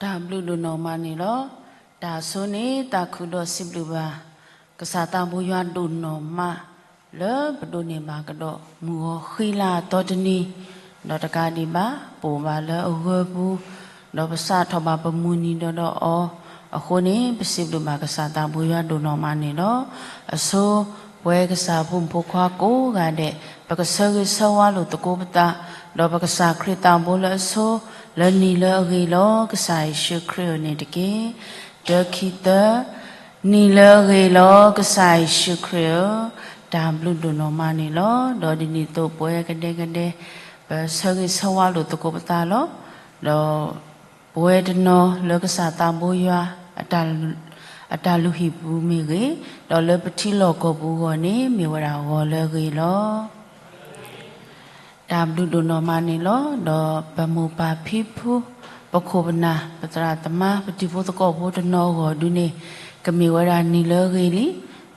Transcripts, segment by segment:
တၢ်ဘျုးဒိၣ်နီၢ်မးန့ၣ်လီၤ. တၢ်ဆိန့ၣ် တၢ်ခုၣ်ဒီးစံးဘျုးဘၣ် ကစၢ်သးဘိယွၤဒိၣ်နီၢ်မး လၢပဒိးန့ၢ်ဘၣ်ကဒီး မုၢ်ဂီၤဃံလၤအသီတနံၤ, ဒီးတကးဒံးဘၣ် ပအိၣ်ဘၣ်လၢအဂၢၢ်ပူၤ, ဒီးပစးထီၣ်ဘၣ်ပမုၢ်နံၤဒီးဒီးအီၤအဃိန့ၣ် ပစံးဘျုးဘၣ်ကစၢ်သးဘိယွၤဒိၣ်နီၢ်မးန့ၣ်လီၤ. အဆိ ပဝဲကစၢ်ဖိမုၣ်ဖိခွါကိးဂၤဒဲး ပကဆၢဂ့ၤဆၢဝါလိာ်သကိးပသး, ဒီးပကစၢ်ခရံာ်သးဘိလၢအဆိ လၢနံၤလၢအဂ့ၤလီၤ. ကစၢ်ယ့ၣ်ၡူးခရံာ်ဧၢန့ၣ်တက့ၢ်. တၢ ခံ သၢ, နံၤလၢအဂ့ၤလီၤ. ကစၢ်ယ့ၣ်ၡူးခရံာ်ဧၢ, တၢ်ဘျုးဒိၣ်နီၢ်မးန့ၣ်လီၤ. ဒီးဒ်န့ၣ်အသိးပဝဲကဒဲကဒဲ ပဆၢဂ့ၤဆၢဝါလိာ်သကိးပသးလီၤ. ဒီးပဝဲတနီၤလၢကစၢ်သးဘိယွၤ အတၢ်လုၢ်ဟံၣ်ပူၤမ့ၢ်ဂ့ၤ, ဒီးလၢပထံလီၢ်ကီၢ်ပူၤအဂီၢ်န့ၣ် မ့ၢ်ဝဲဒၣ်ဂီၤလၢအဂ့ၤလီၤ. တၢ်ဘျုးဒိၣ်နီၢ်မးန့ၣ်လီၤ. ဒီးပမိၢ်ပၢ်ဖံဖု, ပခိၣ်ပနၢ်, ပသရၣ်သမါ, ပတံၤဖိသကိးဖိတနီၤအဂီၢ်ဒုန့ၣ် ကမ့ၢ်ဝဲဒၣ်နံၤလၢအဂ့ၤ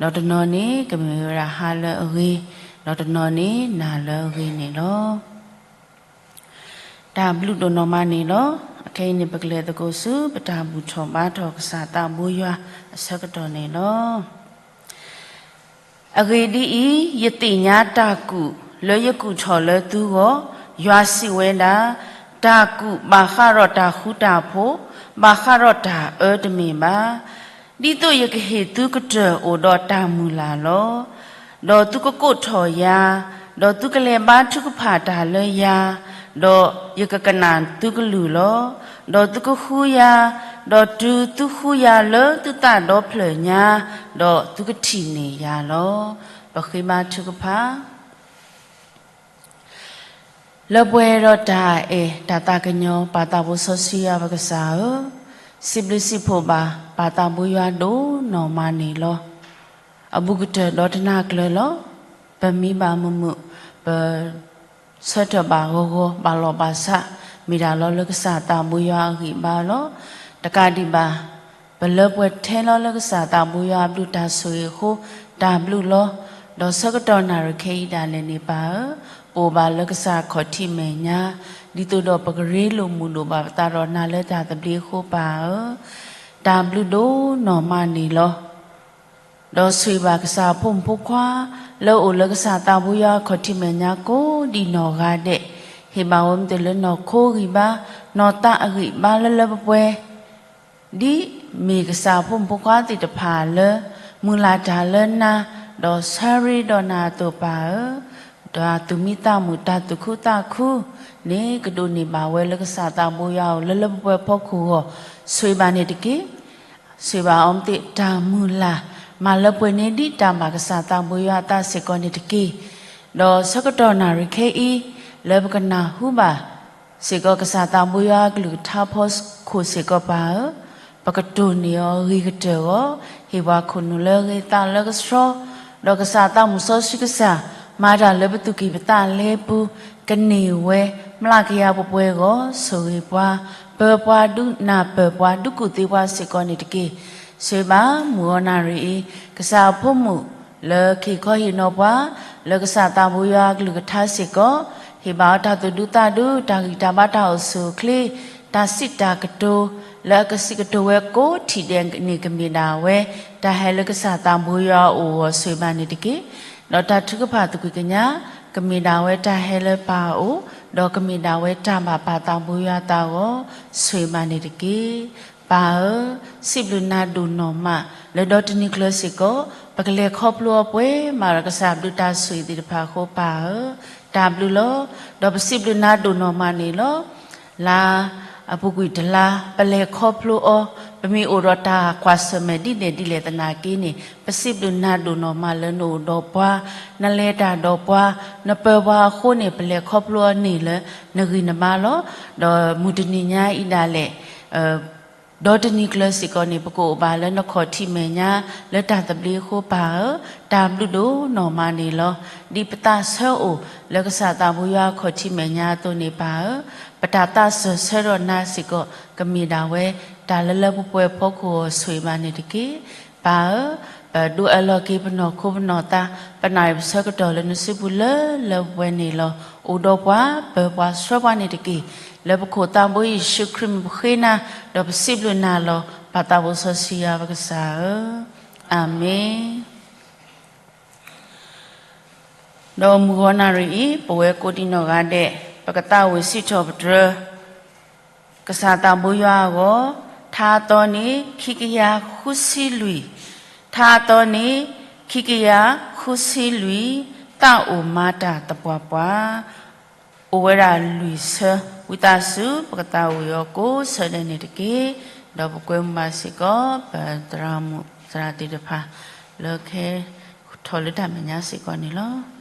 လံ, ဒီးတနီၤန့ၣ် ကမ့ၢ်ဝဲဒၣ်ဟါလၢအဂ့ၤ, ဒီးတနီၤန့ၣ် နၤလၢအဂ့ၤန့ၣ်လီၤ. တၢ်ဘျုးဒိၣ်နီၢ်မးန့ၣ်လီၤ. အခဲအံၤန့ၣ် ပကလဲၤသကိးဆူ ပတၢ်ဘူၣ်ထီၣ်ဘါထီၣ်ကစၢ်သးဘိယွၤအဆၢကတီၢ်န့ၣ်လီၤ. အဂ့ၢ်ဒ်အံၤ, ယသ့ၣ်ညါတၢ်ကူၣ်လၢယကူၣ်ထီၣ်လၢသုဂီၢ်, ယွၤစံးဝဲဒၣ်, တၢ်ကူၣ်ဘၣ်ဃးဒီးတၢ်ဃူတၢ်ဖိး, ဘၣ်ဃးဒီးတၢ်အၢတမ့ၢ်ဘၣ်. ဒ်သိးယကဟ့ၣ်သုကတၢၢ်အိၣ်ဒီးတၢ်မုၢ်လၢ်လီၤ. ဒီးသုကကိးထီၣ်ယၤ, ဒီးသုကလဲၤဘါထုကဖၣ်တၢ်လၢယၤ, ဒီးယကကနၣ်သုကလုၢ်လီၤ. ဒီးသုကဃုယၤ, ဒီးတုၤသုဃုယၤလၢသုသးဒီဖျၢၣ်ညါ, ဒီးသုကထံၣ်န့ၢ်ယၤလီၤ. ပဃ့ဘါထုကဖၣ်. လၢပှဲၤဒီးတၢ်အဲၣ်တၢ်သးကညီၤ ပၢ်သးဘိစီဆှံယွၤ ပကစၢ်ဧၢ, စံးဘျုးစံးဖှိၣ်ဘၣ် ပၢ်သးဘိယွၤဒိၣ်နီၢ်မးန့ၣ်လီၤ. အဘူးကတၢၢ်ဒီးတနၤကျၢၤလီၤ. ပမံဘၣ်မုာ်မုာ်, ပ ဆၢထၢၣ်ဘၣ်ဂီၤဂီၤ ဘၣ်လီၢ်ဘၣ်စး မ့ၢ်တၢ်လီၤလၢကစၢ်သးဘိယွၤအဂံၢ်ဘါလီၤ. တကးဒံးဘၣ် ပလၢပှဲၤထဲလီၤလၢကစၢ်သးဘိယွၤအဘျုးတၢ်ဆိၣ်ဂ့ၤအဃိ တၢ်ဘျုးလီၤ. ဒီးဆၢကတီၢ်နၣ်ရံၣ်ခဲအံၤဒၣ်လဲာ်န့ၣ် ပၢ်ဧၢ, ပအိၣ်ဘၣ်လၢကစၢ်ခီၣ်ထံးမဲာ်ညါ, ဒ်သိးဒီးပကရ့လိာ်မုာ်ဒိၣ်ဘၣ်ပသးဒီးနၤလၢတၢ်သဘျ့အဃိ ပၢ်ဧၢ, တၢ်ဘျုးဒိၣ်နီၢ်မးန့ၣ်လီၤ. ဒီးဆိၣ်ဂ့ၤဘၣ်ကစၢ်အဖိမုၣ်ဖိခွါ လၢအအိၣ်လၢကစၢ်သးဘိယွၤအခီၣ်ထံးမဲာ်ညါကိးဒံးနီၢ်ဂၤဒဲး, ဟ့ၣ်ဘၣ်ဝဲမ့ၢ်တလၢနီၢ်ခိဂံၢ်ဘါ, နီၢ်သးအဂံၢ်ဘါလၢလၢပှဲၤပှဲၤ, ဒ်မ့ၢ်ကစၢ်အဖိမုၣ်ဖိခွါသ့ၣ်တဖၣ်လၢ မုၢ်လၢ်တၢ်လၢနၤ, ဒီးဆၢရ့ဒီးနၤအသိးပၢ်ဧၢ, တၢ်သူၣ်မံသးမုာ် တၢ်သူၣ်ခုသးခုန့ၣ် ကဒိးန့ၢ်ဘၣ်ဝဲလၢကစၢ်သးဘိယွၤအအိၣ်လၢလၢပှဲၤပှဲၤဖီခိၣ်အဂီၢ်, ဆိၣ်ဂ့ၤဘၣ်န့ၣ်တက့ၢ်. ဆိၣ်ဂ့ၤဘၣ်အီၤမ့ၢ်တၢ်မုၢ်လၢ် မၤလၢပှဲၤန့ၢ်ဒ်တၢ်ဘၣ်ကစၢ်သးဘိယွၤအသးစ့ၢ်ကီးန့ၣ်တက့ၢ်. ဒီးဆၢကတီၢ်နၣ်ရံၣ်ခဲအံၤ လၢပကနၢ်ဟူဘၣ်စ့ၢ်ကီးကစၢ်သးဘိယွၤအကလုၢ်ကထါဖီခိၣ်စ့ၢ်ကီးပၢ်ဧၢ, ပကတိၢ်န့ၢ်အီၤဂ့ၤကတၢၢ်အဂီၢ်, ဟ့ၣ်ပှၤခိၣ်နူာ်လၢအဂ့ၤသးလၢကဆှီ, ဒီးကစၢ်သးမုၢ်စီဆှံကစၢ် မၤတၢ်လၢပသူၣ်ကံၢ်ပသးလဲပူၤ, ကန့ၢ်ဝဲ မျးကယၤပှဲၤပှဲၤအဂီၢ် ဆိၣ်ဂ့ၤပှၤ, ပၢပှၤဒုးနၢ်ပၢၢ်ပှၤဒုးကူၣ်သ့ပှၤစ့ၢ်ကီးန့ၣ်တက့ၢ်. ဆိၣ်ဂ့ၤဘၣ်မုၢ်ဂီၤနၣ်ရံၣ်အံၤ ကစၢ်အဖိမုၣ် လၢကဟ့ၣ်ခီဟ့ၣ်နီၤပှၤ လၢကစၢ်သးဘိယွၤအကလုၢ်ကထါစ့ၢ်ကီး, ဟ့ၣ်ဘၣ်အီၤတၢ်သူၣ်ဒူသးဒူ, တၢ်ဂံၢ်တၢ်ဘါတၢ်အိၣ်ဆူၣ်အိၣ်ချ့, တၢ်စံးတၢ်ကတိၤ လၢအကစံးကတိၤဝဲကိးထံၣ်ဒဲးန့ၣ်ကမ့ၢ်ဒၣ်ဝဲ တၢ်ဟဲလၢကစၢ်သးဘိယွၤအအိၣ်အဂီၢ် ဆိၣ်ဂ့ၤဘၣ်န့ၣ်တက့ၢ်. ဒီးတၢ်ထုကဖၣ်သကွံာ်ကညး ကမ့ၢ်ဒၣ်ဝဲတၢ်ဟဲလၢပၢ်အအိၣ်, ဒီးကမ့ၢ်ဒၣ်ဝဲတၢ်ဘၣ်ပၢ်သးဘိယွၤအသးအဂီၢ် ဆိၣ်ဂ့ၤဘၣ်န့ၣ်တက့ၢ်. ပၢ်ဧၢ, စံးဘျုးနၤဒိၣ်နီၢ်မး လၢဒီတနံၤကျၢၤစ့ၢ်ကီး ပကလဲၤခီဖျိအီၤပှဲၤမးဒီးကစၢ်ဘျုးတၢ်ဆိၣ်ဂ့ၤသ့ၣ်တဖၣ်အဃိပၢ်ဧၢ, တၢ်ဘျုးလီၤ. ဒီးပစံးဘျုးနၤဒိၣ်နီၢ်မးန့ၣ်လီၤ. လါအပူၤကွံာ်တလါ ပလဲၤခီဖျိအီၤ, ပမ့ၢ်အိၣ်ဒီးတၢ်ကွၢ်ဆၢၣ်မဲာ်ဒ်လဲၣ်ဒ်လဲၣ်သနာ်က့န့ၣ် ပစံးဘျုးနၤဒိၣ်နီၢ်မးလၢနအိၣ်ဒီးပှၤ, နလဲၤတၢ်ဒီးပှၤ, နပၢၤပှၤအဃိန့ၣ် ပလဲၤခီဖျိအီၤန့ၣ်လၢနဂံၢ်နဘါလီၤ. ဒီးမုၢ်တနံၤညါအံၤဒၣ်လဲာ် ဒီတနံၤကျၢၤစ့ၢ်ကီးန့ၣ် ပကအိၣ်ဘၣ်လၢနခီၣ်ထံးမဲာ်ညါ လၢတၢ်သဘျ့အဃိပၢ်ဧၢ, တၢ်ဘျုးဒိၣ်နီၢ်မးန့ၣ်လီၤ. ဒ်ပသးဆၢအိၣ်လၢကစၢ်သးဘိယွၤအခီၣ်ထံးမဲာ်ညါအသိးန့ၣ်ပၢ်ဧၢ, ပတၢ်သးစၢၢ်ဆၢဒီးနၤစ့ၢ်ကီး ကမ့ၢ်ဒၣ်ဝဲ တၢ်လၢလၢပှဲၤပှဲၤဖီခိၣ်အဂီၢ် ဆိၣ်ဂ့ၤဘၣ်န့ၣ်တက့ၢ်. ပၢ်ဧၢ, ပဒိးအၢၣ်လီၤက့ၤပနီၢ်ခိပနီၢ်သး, ပနၢ်အံၤပဆၢကတီၢ်လၢနစုပူၤလၢလၢပှဲၤပှဲၤန့ၣ်လီၤ. အိၣ်ဒီးပှၤ, ပၢၤပှၤဆှၢပှၤန့ၣ်တက့ၢ်. လၢပခိၣ်သးဘိယ့ၣ်ၡူးခရံာ်မံၤပဃ့နၤ, ဒီးပစံးဘျုးနၤလီၤ. ပၢ်သးဘိစီဆှံယွၤပကစၢ်ဧၢ, အၤမ့ၣ်. ဒီးမုၢ်ဂီၤနၣ်ရံၣ်အံၤ ပဝဲကိးဒံနီၢ်ဂၤဒဲး ပကသးဝံၣ်စံးထီၣ်ပတြၢၤ ကစၢ်သးဘိယွၤအဂီၢ်, ထါအသီန့ၣ် ခံကယၤဃုဆံလွံၢ်, ထါအသီန့ၣ် ခံကယၤဃုဆံလွံၢ်, သးအိၣ်မၤတၢ်သပှၢ်ပှၢ်, အိၣ်ဝဲဒၣ်လွံၢ်ဆၢ, ဝံသးစူၤ ပကသးဝံၣ်အီၤကိးဆၢဒဲးန့ၣ်တက့ၢ်. ဒီးပကွဲမုာ်ဘၣ်စ့ၢ်ကီး ပသရၣ်မုၣ်သရၣ်သ့ၣ်တဖၣ် လၢကဟဲထီၣ်လၢတၢ်မဲာ်ညါစ့ၢ်ကီးန့ၣ်လီၤ.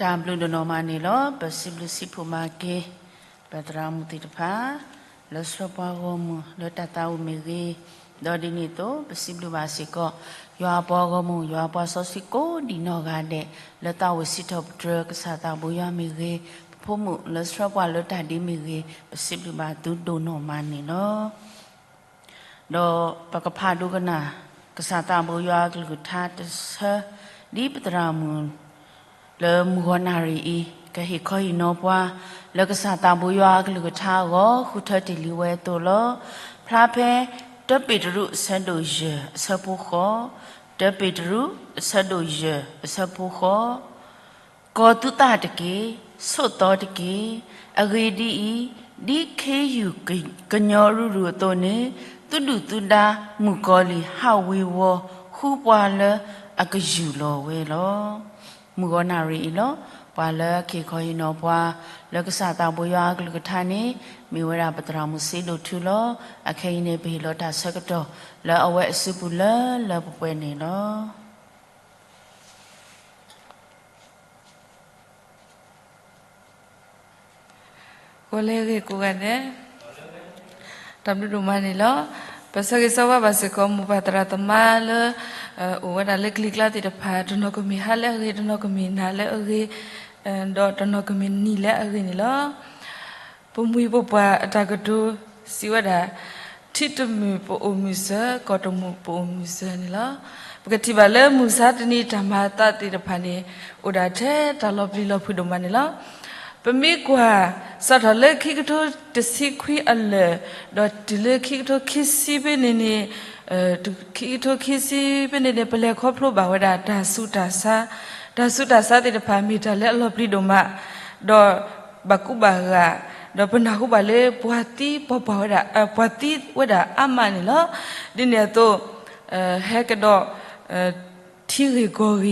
တၢ်ဘျုးဒိၣ်နီၢ်မးန့ၣ်လီၤ. ပစံးဘျုးစံးဖှိၣ်မၤက့ၤ ပသရၣ်မုၣ်သ့ၣ်တဖၣ် လၢဆှၢပှၤဂီၢ်မုၢ်လၢတၢ်သးဝံၣ်မ့ၢ်ဂ့ၤ, ဒီးဒ်န့ၣ်အသိး ပစံးဘျုးဘၣ်စ့ၢ်ကီး ယွၤအပှၤဂီၢ်မုၢ် ယွၤအပှၤစီဆှံကိးဒံးနီၢ်ဂၤဒဲး လၢသးအိၣ်စံးထီၣ်ပတြၢၤ ကစၢ်သးဘိယွၤမ့ၢ်ဂ့ၤ, ပဖိမုၣ်လၢဆှၢပှၤလၢတၢ်ဒ့မ့ၢ်ဂ့ၤ, ပစံးဘျုးဘၣ်သုဒိၣ်နီၢ်မးန့ၣ်လီၤ. ဒီးပကဖးဒိကနၣ် ကစၢ်သးဘိယွၤအကလုၢ်ကထါတဆၢ, ဒ်ပသရၣ်မုၣ် လၢမုၢ်ဂီၤနၣ်ရံၣ်အံၤ ကဟ့ၣ်ခီဟ့ၣ်နီၤပှၤ လၢကစၢ်သးဘိယွၤအကလုၢ်ကထါအဂီၢ် ဃုထၢတ့ၢ်လံဝဲအသိးလီၤ. ဖျါဖဲ တၢပ့းတရူး အဆၢဒိၣ်ယဲၢ် အဆၢဖိဃိး, တၢပ့းတရူး အဆၢဒိၣ်ယဲၢ် အဆၢဖိဃိး ကီၤသုသးတက့ၢ်, ဆိးသီတက့ၢ်. အဂ့ၢ်ဒ်အံၤ, ဒ်ခ့ယုၢ်ကညီအရူၢ်ရူၢ်အသိးန့ၣ်, သုဒုၣ်သုဒါမုၣ်ကီၤလံၢ်ဟးဝ့ၤဝီၤ ဃုပှၤလၢအကယူၢ်လီၤဝဲလီၤ. မုၢ်ဂီၤနၣ်ရံၣ်အံၤလီၤ. ပှၤလၢကဟ့ၣ်ခီဟ့ၣ်နီၤပှၤ လၢကစၢ်သးဘိယွၤအကလုၢ်ကထါန့ၣ် မ့ၢ်ဝဲဒၣ်ပသရၣ်မုၣ်စ့ဒိၣ်ထူလီၤ. အခဲအံၤန့ၣ် ပဟ့ၣ်လီၤတၢ်ဆၢကတီၢ် လၢအဝဲအစုပူၤလၢလၢပှဲၤပှဲၤန့ၣ်လီၤ. ကိးလၢအဂ့ၤကိးဂၤဒဲး, တၢ်ဘျုးဒိၣ်မးန့ၣ်လီၤ. ပဆၢဂ့ၤဆၢဝါဘၣ်စ့ၢ်ကီး မိၢ်ပၢ်သရၣ်သမါလၢ အိၣ်ဝဲဒၣ်လၢကလံၤကျါသ့ၣ်တဖၣ် တနီၤကမ့ၢ်ဟါလၢအဂ့ၤ, တနီၤကမ့ၢ်နၤလၢအဂ့ၤ, ဒီးတနီၤကမ့ၢ်နံၤလၢအဂ့ၤန့ၣ်လီၤ. ပမှံၤပပှၢ်အတၢ်ကတိၤစံးဝဲဒၣ်, ထံတမုာ်ပအိၣ်မုာ်စၢၤ, ကီၢ်တမုာ်ပအိၣ်မုာ်စၢၤန့ၣ်လီၤ. ပကထံၣ်ဘၣ်လၢမုၢ်ဆါတနံၤတၢ်မၤအသးသ့ၣ်တဖၣ်န့ၣ် အိၣ်ဒၣ်ထဲတၢ်လီၤပျံၤလီၤဖုးဒိၣ်မးန့ၣ်လီၤ. ပမ့ၢ်ကွၢ် စးထီၣ်လၢခံကထိတဆံခွံအလၢာ်, ဒီးတုၤလၢခံကထိခံဆံဖဲန့ၣ်န့ၣ်, ခံကထိခံဆံဖဲန့ၣ်န့ၣ် ပလဲၤခီဖျိဘၣ်ဝဲဒၣ်တၢ်ဆူးတၢ်ဆါ, တၢ်ဆူးတၢ်ဆါသ့ၣ်တဖၣ် မ့ၢ်တၢ်လၢအလီၤပျံၤဒိၣ်မး, ဒီးဘၣ်ကူဘၣ်ဂာ်, ဒီးပနၢ်ဟူဘၣ်လၢပှၤသံပှၤပှၢ်ဝဲဒၣ်, ပှၤသံဝဲဒၣ်အါမးန့ၣ်လီၤ. ဒ်န့ၣ်အသိး ဟဲကဒီး ထံဂ့ၢ်ကီၢ်ဂ့ၢ်,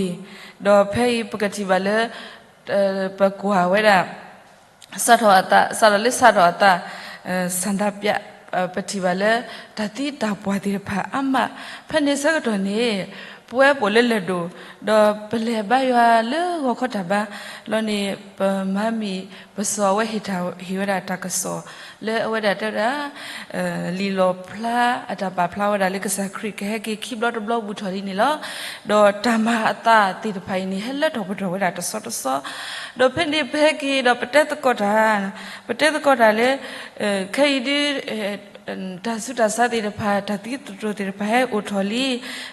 ဒီးဖဲအံၤပကထံၣ်ဘၣ်လၢ ပကွၢ်ဝဲဒၣ် စးထီၣ်အသး, စးထီၣ်လၢစးထီၣ်အသး ဆန္ဒပြ, ပထံၣ်ဘၣ်လၢ တၢ်သံတၢ်ပှၢ်သ့ၣ်တဖၣ်အါမး, ဖဲန့ၣ်ဆၢကတီၢ်န့ၣ် ပဝဲပအိၣ်လၢလၢၢ်ဒိၣ်, ဒီးပလဲၤဘါယွၤလၢဂီၤခီတၢ်ဘါ, လီၤန့ၣ် ပမၤမံၤပစီၤအဝဲဟ့ၣ်တၢ်ဟ့ၣ်ဝဲဒၣ်တၢ်ကစီၣ် လၢအဝဲဒၣ်တဲဝဲဒၣ် လံာ်လီၣ်ဖျါ အတၢ်ပာ်ဖျါဝဲဒၣ်လၢကစၢ်ခရံာ်ကဟဲက့ၤခံဘျီတဘျီဘူးထီၣ်လံန့ၣ်လီၤ. ဒီးတၢ်မၤအသးသ့ၣ်တဖၣ်အံၤန့ၣ် ဟဲလၢထီၣ်ပတြၢၤဝဲဒၣ်တဆီတဆီ, ဒီးဖဲန့ၣ်ပဟဲက့ၤဒီးပတဲသကိးတၢ်, ပတဲသကိးတၢ်လၢ ခဲအံၤဒ် တၢ်ဆူးတၢ်ဆါသ့ၣ်တဖၣ် တၢ်သံသတြိာ်သ့ၣ်တဖၣ်ဟဲအိၣ်ထီၣ်လံ,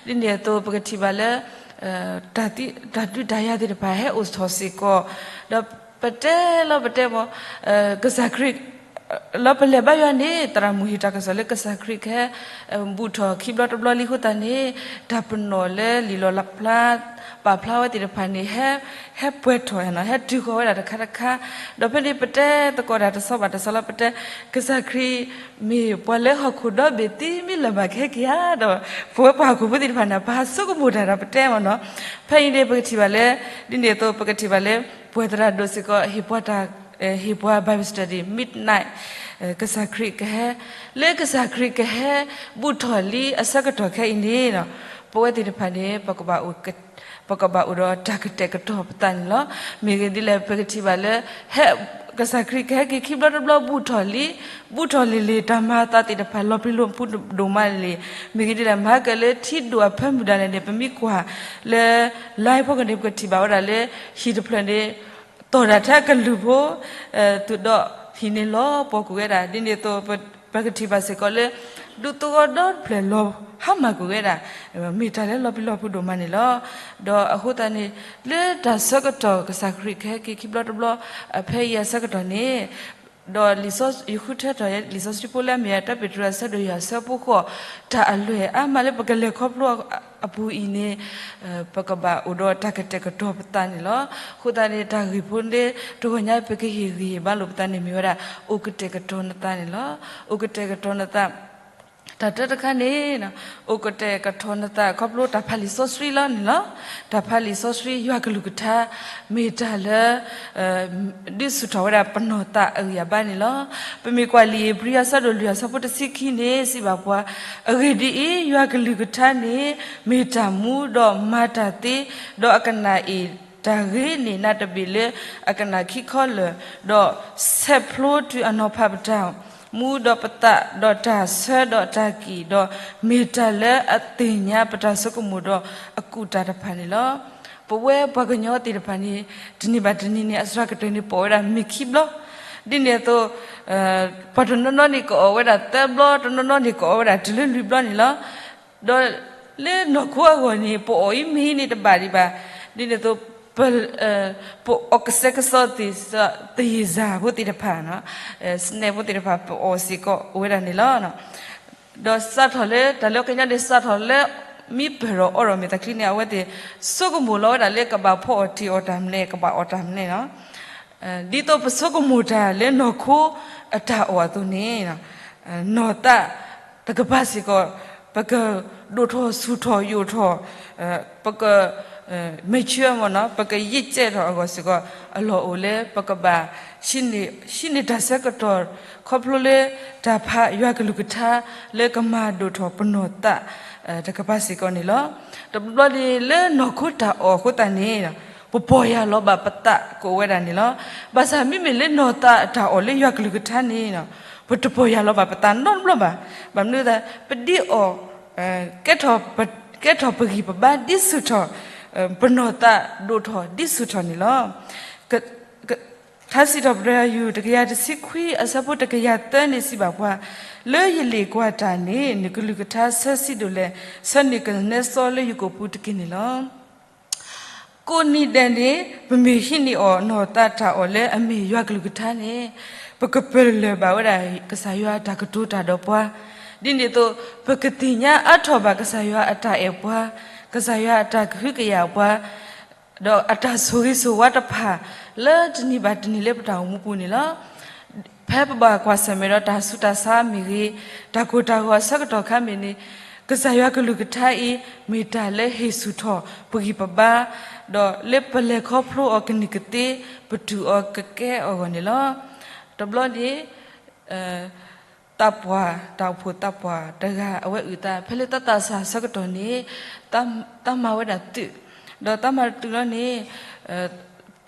ဒ်န့ၣ်အသိးပကထံၣ်ဘၣ်လၢ တၢ်ဒုးတၢ်ယၤသ့ၣ်တဖၣ်ဟဲအိၣ်ထီၣ်စ့ၢ်ကီး, ဒီးပတဲလီၤပတဲမး ကစၢ်ခရံာ် လၢပလဲၤဘါယွၤန့ၣ် သရၣ်မုၣ်ဟ့ၣ်တၢ်ကစီၣ်လၢကစၢ်ခရံာ်ကဟဲ ဘူးထီၣ်ခံဘျီတဘျီလံအဃိသတးန့ၣ် တၢ်ပနီၣ်လၢလံာ်လီၣ်ဖျါ ပာ်ဖျါဝဲသ့ၣ်တဖၣ်န့ၣ် ဟဲပှဲၤထီၣ် ဟဲတုၤဃီၤဝဲဒၣ်တခါတခါ, ဒီးဖဲန့ၣ်ပတဲသကိးတၢ်တဆီဘၣ်တဆီလီၤ ပတဲ ကစၢ်ခရံာ်မ့ၢ်ပှၤလၢဟီၣ်ခိၣ်ဒီဘ့ၣ်သံမ့ၢ်လၢၤဘၣ်ကဟဲက့ၤဧါ, ဒီးပဝဲပှၤဟီၣ်ခိၣ်ဖိသ့ၣ်တဖၣ်န့ၣ် ပဟးဆိကမိၣ်တၢ်ဒီးပတဲမ့ၢ်နီၤ, ဖဲအံၤန့ၣ်ပကထံၣ်ဘၣ်လၢ ဒ်န့ၣ်အသိးပကထံၣ်ဘၣ်လၢ ပှၤသရၣ်ဒိၣ်စ့ၢ်ကီး ဟ့ၣ်ပှၤတၢ် ဟ့ၣ်ပှၤ Bible study midnight, ကစၢ်ခရံာ်ကဟဲ, လၢကစၢ်ခရံာ်ကဟဲ ဘူးထီၣ်လံအဆၢကတီၢ်ခဲအံၤန့ၣ် ပဝဲသ့ၣ်တဖၣ်န့ၣ် ပကဘၣ်အိၣ်ဒီးတၢ်ကတဲာ်ကတီၤပသးန့ၣ်လီၤ. မ့ၢ်ဂ့ၢ်ဒ်လဲၣ် ပကထံၣ်ဘၣ်လၢ ဟဲ ကစၢ်ခရံာ်ကဟဲက့ၤခံဘျီတဘျီဘူးထီၣ်လံ, ဘူးထီၣ်လံၤလံၤ တၢ်မၤအသးသ့ၣ်တဖၣ် လီၤပျံၤလီၤဖုးဒိၣ်မးလံ. မ့ၢ်ဂ့ၢ်ဒ်လဲၣ် မၤကဲလၢထံဒိၣ်အဖၢမုၢ်ဒၣ်လဲာ်န့ၣ် ပမ့ၢ်ကွၢ်လၢ live ဖီခိၣ်န့ၣ် ပကထံၣ်ဘၣ်ဝဲဒၣ်လၢ ဟံၣ်တဖျၢၣ်န့ၣ် တီၢ်ဒၣ်ထဲအကလုၢ်ဖိ သုးဒီးဟံၣ်န့ၣ်လီၤပှီၢ်ကွံာ်ဝဲဒၣ် ဒ်န့ၣ်အသိး ပကထံၣ်ဘၣ်စ့ၢ်ကီးလၢ ဒူသဝီဒီတဖျၢၣ်လီၤဟါမၢ်ကွံာ်ဝဲဒၣ် မ့ၢ်တၢ်လၢလီၤပျံၤလီၤဖုးဒိၣ်မးန့ၣ်လီၤ. ဒီးအဃိသတးန့ၣ် လၢတၢ်ဆၢကတီၢ် ကစၢ်ခရံာ်ကဟဲက့ၤခံဘျီတဘျီ ဖဲအံၤအဆၢကတီၢ်န့ၣ် ဒီးလံာ်စီဆှံယဃုထၢထီၣ် လံာ်စီဆှံဖိလၢအမ့ၢ်တၢပ့းတရူးအဆၢဒိၣ်ယဲၢ်အဆၢဖိဃိး တၢ်အလွဲၢ်အါမးလၢပကလဲၤခီဖျိအပူၤအံၤန့ၣ် ပကဘၣ်အိၣ်ဒီးတၢ်ကတဲာ်ကတီၤပသးန့ၣ်လီၤ. အဃိသတးန့ၣ် တၢ်ဂ့ၢ်ဖိလၢတဂီၤညါပကဟ့ၣ်ဂံၢ်ဟ့ၣ်ဘါလိာ်ပသးန့ၣ်မ့ၢ်ဝဲဒၣ် အိၣ်ကတဲာ်ကတီၤနသးန့ၣ်လီၤ. အိၣ်ကတဲာ်ကတီၤနသး တၢ်တၢတခါန့ၣ် အိၣ်ကတဲာ်ကတီၤနသးခီဖျိတၢ်ဖးလံာ်စီဆှံလီၤန့ၣ်လီၤ. တၢ်ဖးလံာ်စီဆှံယွၤကလုၢ်ကထါ မ့ၢ်တၢ်လၢ ဒုးဆူၣ်ထီၣ်ဝဲဒၣ်ပနီၢ်သးအဂံၢ်အဘါန့ၣ်လီၤ. ပမ့ၢ်ကွၢ်လံာ်ဧ့ၤဘြံၤအဆၢဒိၣ်လွံၢ်အဆၢဖိတဆံခံန့ၣ် စံးဘၣ်ပှၤ, အဂ့ၢ်ဒ်အံၤ, ယွၤကလုၢ်ကထါန့ၣ် မ့ၢ်တၢ်မူဒီးမၤတၢ်သ့, ဒီးအကနၣ်အ့ၣ် တၢ်ဂ့ၤန့ၢ်နၤတဘ့ၣ်လၢအကနၣ်ခံခီလၢာ်, ဒီးဆဲးဖျိတုၤအနီၤဖးပတၢ်မူဒီးပသး, ဒီးတၢ်ဆၢဒီးတၢ်ကံၣ်, ဒီးမ့ၢ်တၢ်လၢအသ့ၣ်ညါပတၢ်ဆိကမိၣ်ဒီးအကူၣ်တၢ်တဖၣ်န့ၣ်လီၤ. ပဝဲပှၤကညီသ့ၣ်တဖၣ်န့ၣ် တနံၤဘၣ်တနံၤန့ၣ် အစှၤကတၢၢ်န့ၣ် ပိာ်ဝဲဒၣ်မ့ၢ်ခံဘျီ, ဒ်န့ၣ်အသိး ပှၤတနီၤနီၤန့ၣ် ကအီၣ်ဝဲဒၣ်သၢဘျီ, တနီၤနီၤန့ၣ် ကအီၣ်ဝဲဒၣ်တုၤလၢလွံၢ်ဘျီန့ၣ်လီၤ. ဒီးလၢနီၢ်ခိအဂီၢ်န့ၣ် ပအီၣ်အံၤမ့ၢ်အံၤန့ၣ်တဘၣ်ဒံးဘၣ်. ဒ်န့ၣ်အသိး ပ ပအီၣ်ကစဲးကစီသ့ၣ် သယ့ၣ်စၢ်ဖိသ့ၣ်တဖၣ်, စနဲၣ်ဖိသ့ၣ်တဖၣ် ပအီၣ်စ့ၢ်ကီးဝဲဒၣ်န့ၣ်လီၤ. ဒီးစးထီၣ်လၢတၢ်လၢကညီန့ၣ် စးထီၣ်လၢ မ့ၢ်ပၢၢ်ဒီးအီဒီးမဲာ်သၣ်ချံန့ၣ် အဝဲသ့ၣ်ဆိကမိၣ်လီၤဝဲဒၣ်လၢကဘၣ်ဖီအီၣ်တ့ၢ်အီၣ်တၢ်မနုၤ ကဘၣ်အီၣ်တၢ်မနုၤလီၤ. ဒ်သိးပဆိကမိၣ်တၢ်လၢနီၢ်ခိအတၢ်အီၣ်အသိးန့ၣ် နီၢ်သးတကပၤစ့ၢ်ကီး ပကဒိၣ်ထီၣ်ဆူၣ်ထီၣ်ယိာ်ထီၣ်, ပက mature မ့ၢ်နီၤ ပကယံာ်ကဲထီၣ်အဂီၢ်စ့ၢ်ကီး အလီၢ်အိၣ်လၢပကဘၣ် ဟံးန့ၢ်တၢ်ဆၢကတီၢ် ခီဖျိလၢတၢ်ဖးယွၤကလုၢ်ကထါ လၢကမၤဒိၣ်ထီၣ်ပနီၢ်သးတကပၤစ့ၢ်ကီးန့ၣ်လီၤ. တဘျီန့ၣ်လၢနီၢ်ခိတၢ်အီၣ်အဃိသတးန့ၣ် ပပီၢ်ယၢ်လီၤဘၣ်ပသးကအိၣ်ဝဲဒၣ်န့ၣ်လီၤ. ဘၣ်ဆၣ်မ့မ့ၢ်လၢနီၢ်သးအတၢ်အီၣ်လၢယွၤကလုၢ်ကထါန့ၣ် ပတပီၢ်ယၢ်လီၤဘၣ်ပသးနီတဘျီဘၣ်. ဘၣ်မနုၤသး ပဒ်အီၣ် ကဲထီၣ်ပဂံၢ်ပဘါဒ်ဆူၣ်ထီၣ်, ပနီၢ်သးဒိၣ်ထီၣ်ဒ်ဆူၣ်ထီၣ်န့ၣ်လီၤ. ထါစံးထီၣ်ပတြၢၤယွၤ တကယၤတဆံခွံ အဆၢဖိတကယၤသၢန့ၣ်စံးဘၣ်ပှၤ, လၢယလ့ၣ်ကွၢ်တၢ်န့ၣ် နကလုၢ်ကထါဆၢဆံးဒိၣ်လဲၣ်, ဆၢန့ၢ်ကနဲစီလၢယကိာ်ပူၤတက့ၢ်န့ၣ်လီၤ. ကိးနံၤဒဲးန့ၣ် ပမ့ၢ်ဟံးန့ၢ်အီၤနီၢ်သးတၢ်အီၣ်လၢအမ့ၢ်ယွၤကလုၢ်ကထါန့ၣ် ပကပၢၢ်လၢၢ်ဘၣ်ဝဲဒၣ် ကစၢ်ယွၤအတၢ်ကတိၤတၢ်ဒီးပှၤ, ဒ်န့ၣ်အသိး ပကသ့ၣ်ညါအါထီၣ်ဘၣ်ကစၢ်ယွၤအတၢ်အဲၣ်ပှၤ, ကစၢ်ယွၤအတၢ်ကဟုကယာ်ပှၤ ဒီးအတၢ်ဆိၣ်ဂ့ၤဆိၣ်ဝါတဖၣ် လၢတနံၤဘၣ်တနံၤလၢပတၢ်အိၣ်မူပူၤန့ၣ်လီၤ. ဖဲပဘၣ်ကွၢ်ဆၢၣ်မဲာ်ဒီးတၢ်ဆူးတၢ်ဆါမ့ၢ်ဂ့ၤ, တၢ်ကိၢ်တၢ်ဂီၤအဆၢကတီၢ်ခါမ့ၢ်န့ၣ်, ကစၢ်ယွၤကလုၢ်ကထါအံၤ မ့ၢ်တၢ်လၢဟ့ၣ်ဆူၣ်ထီၣ်ပဂံၢ်ပဘါ, ဒီးလၢပလဲၤခီဖျိအီၤကန့ၢ်ကသ့, ပတူၢ်အီၤကကဲအဂီၢ်န့ၣ်လီၤ. တဘျီန့ၣ် သးပှၢ် တၢ်အိၣ်ဖှိၣ်သးပှၢ်တဂၤ အဝဲအုၣ်သး ဖဲလၢတၢ်သးစၢ်ဆၢကတီၢ်န့ၣ် သးမၤဝဲဒၣ်သုး, ဒီးသးမၤသုးလီၤန့ၣ်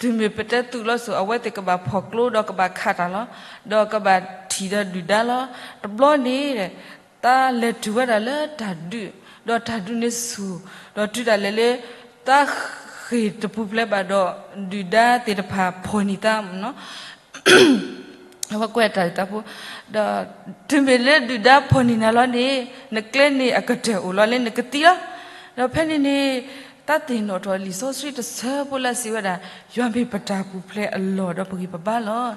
တုၤမ့ၢ်ပတဲသုးလီၤစိၤ အဝဲသ့ၣ်ကဘၣ်ဖီၣ်ကျိဒီးကဘၣ်ခးတၢ်လီၤ, ဒီးကဘၣ်ထံၣ်ဒီးဒုၣ်ဒါလီၤ. တဘျီန့ၣ် သးလဲၤတုၤဝဲဒၣ်လၢတၢ်ဒုး, ဒီးတၢ်ဒုးန့ၣ်ဆူၣ်, ဒီးတုၤဒၣ်လဲာ်လၢ သးဃ့ၢ်တပူၤဖျဲးဘၣ်ဒီး ဒုၣ်ဒါသ့ၣ်တဖၣ်ဖီၣ်န့ၢ်သး အဝဲကွဲးတၢ်အုၣ်သးဖိ, ဒီးတုၤမ့ၢ်လၢဒုၣ်ဒါဖီၣ်န့ၢ်နၤလီၤန့ၣ် နကျဲန့ၣ်အကတၢၢ်အိၣ်လီၤလၢနကသံလီၤ. ဒီးဖဲန့ၣ်န့ၣ် သးသ့ၣ်နီၣ်ထီၣ်လံာ်စီဆှံတဆၢဖိလၢအစံးဝဲဒၣ် ယွၤမ့ၢ်ပတၢ်ပူၤဖျဲးအလီၢ်ဒီးပဂံၢ်ပဘါလီၤ.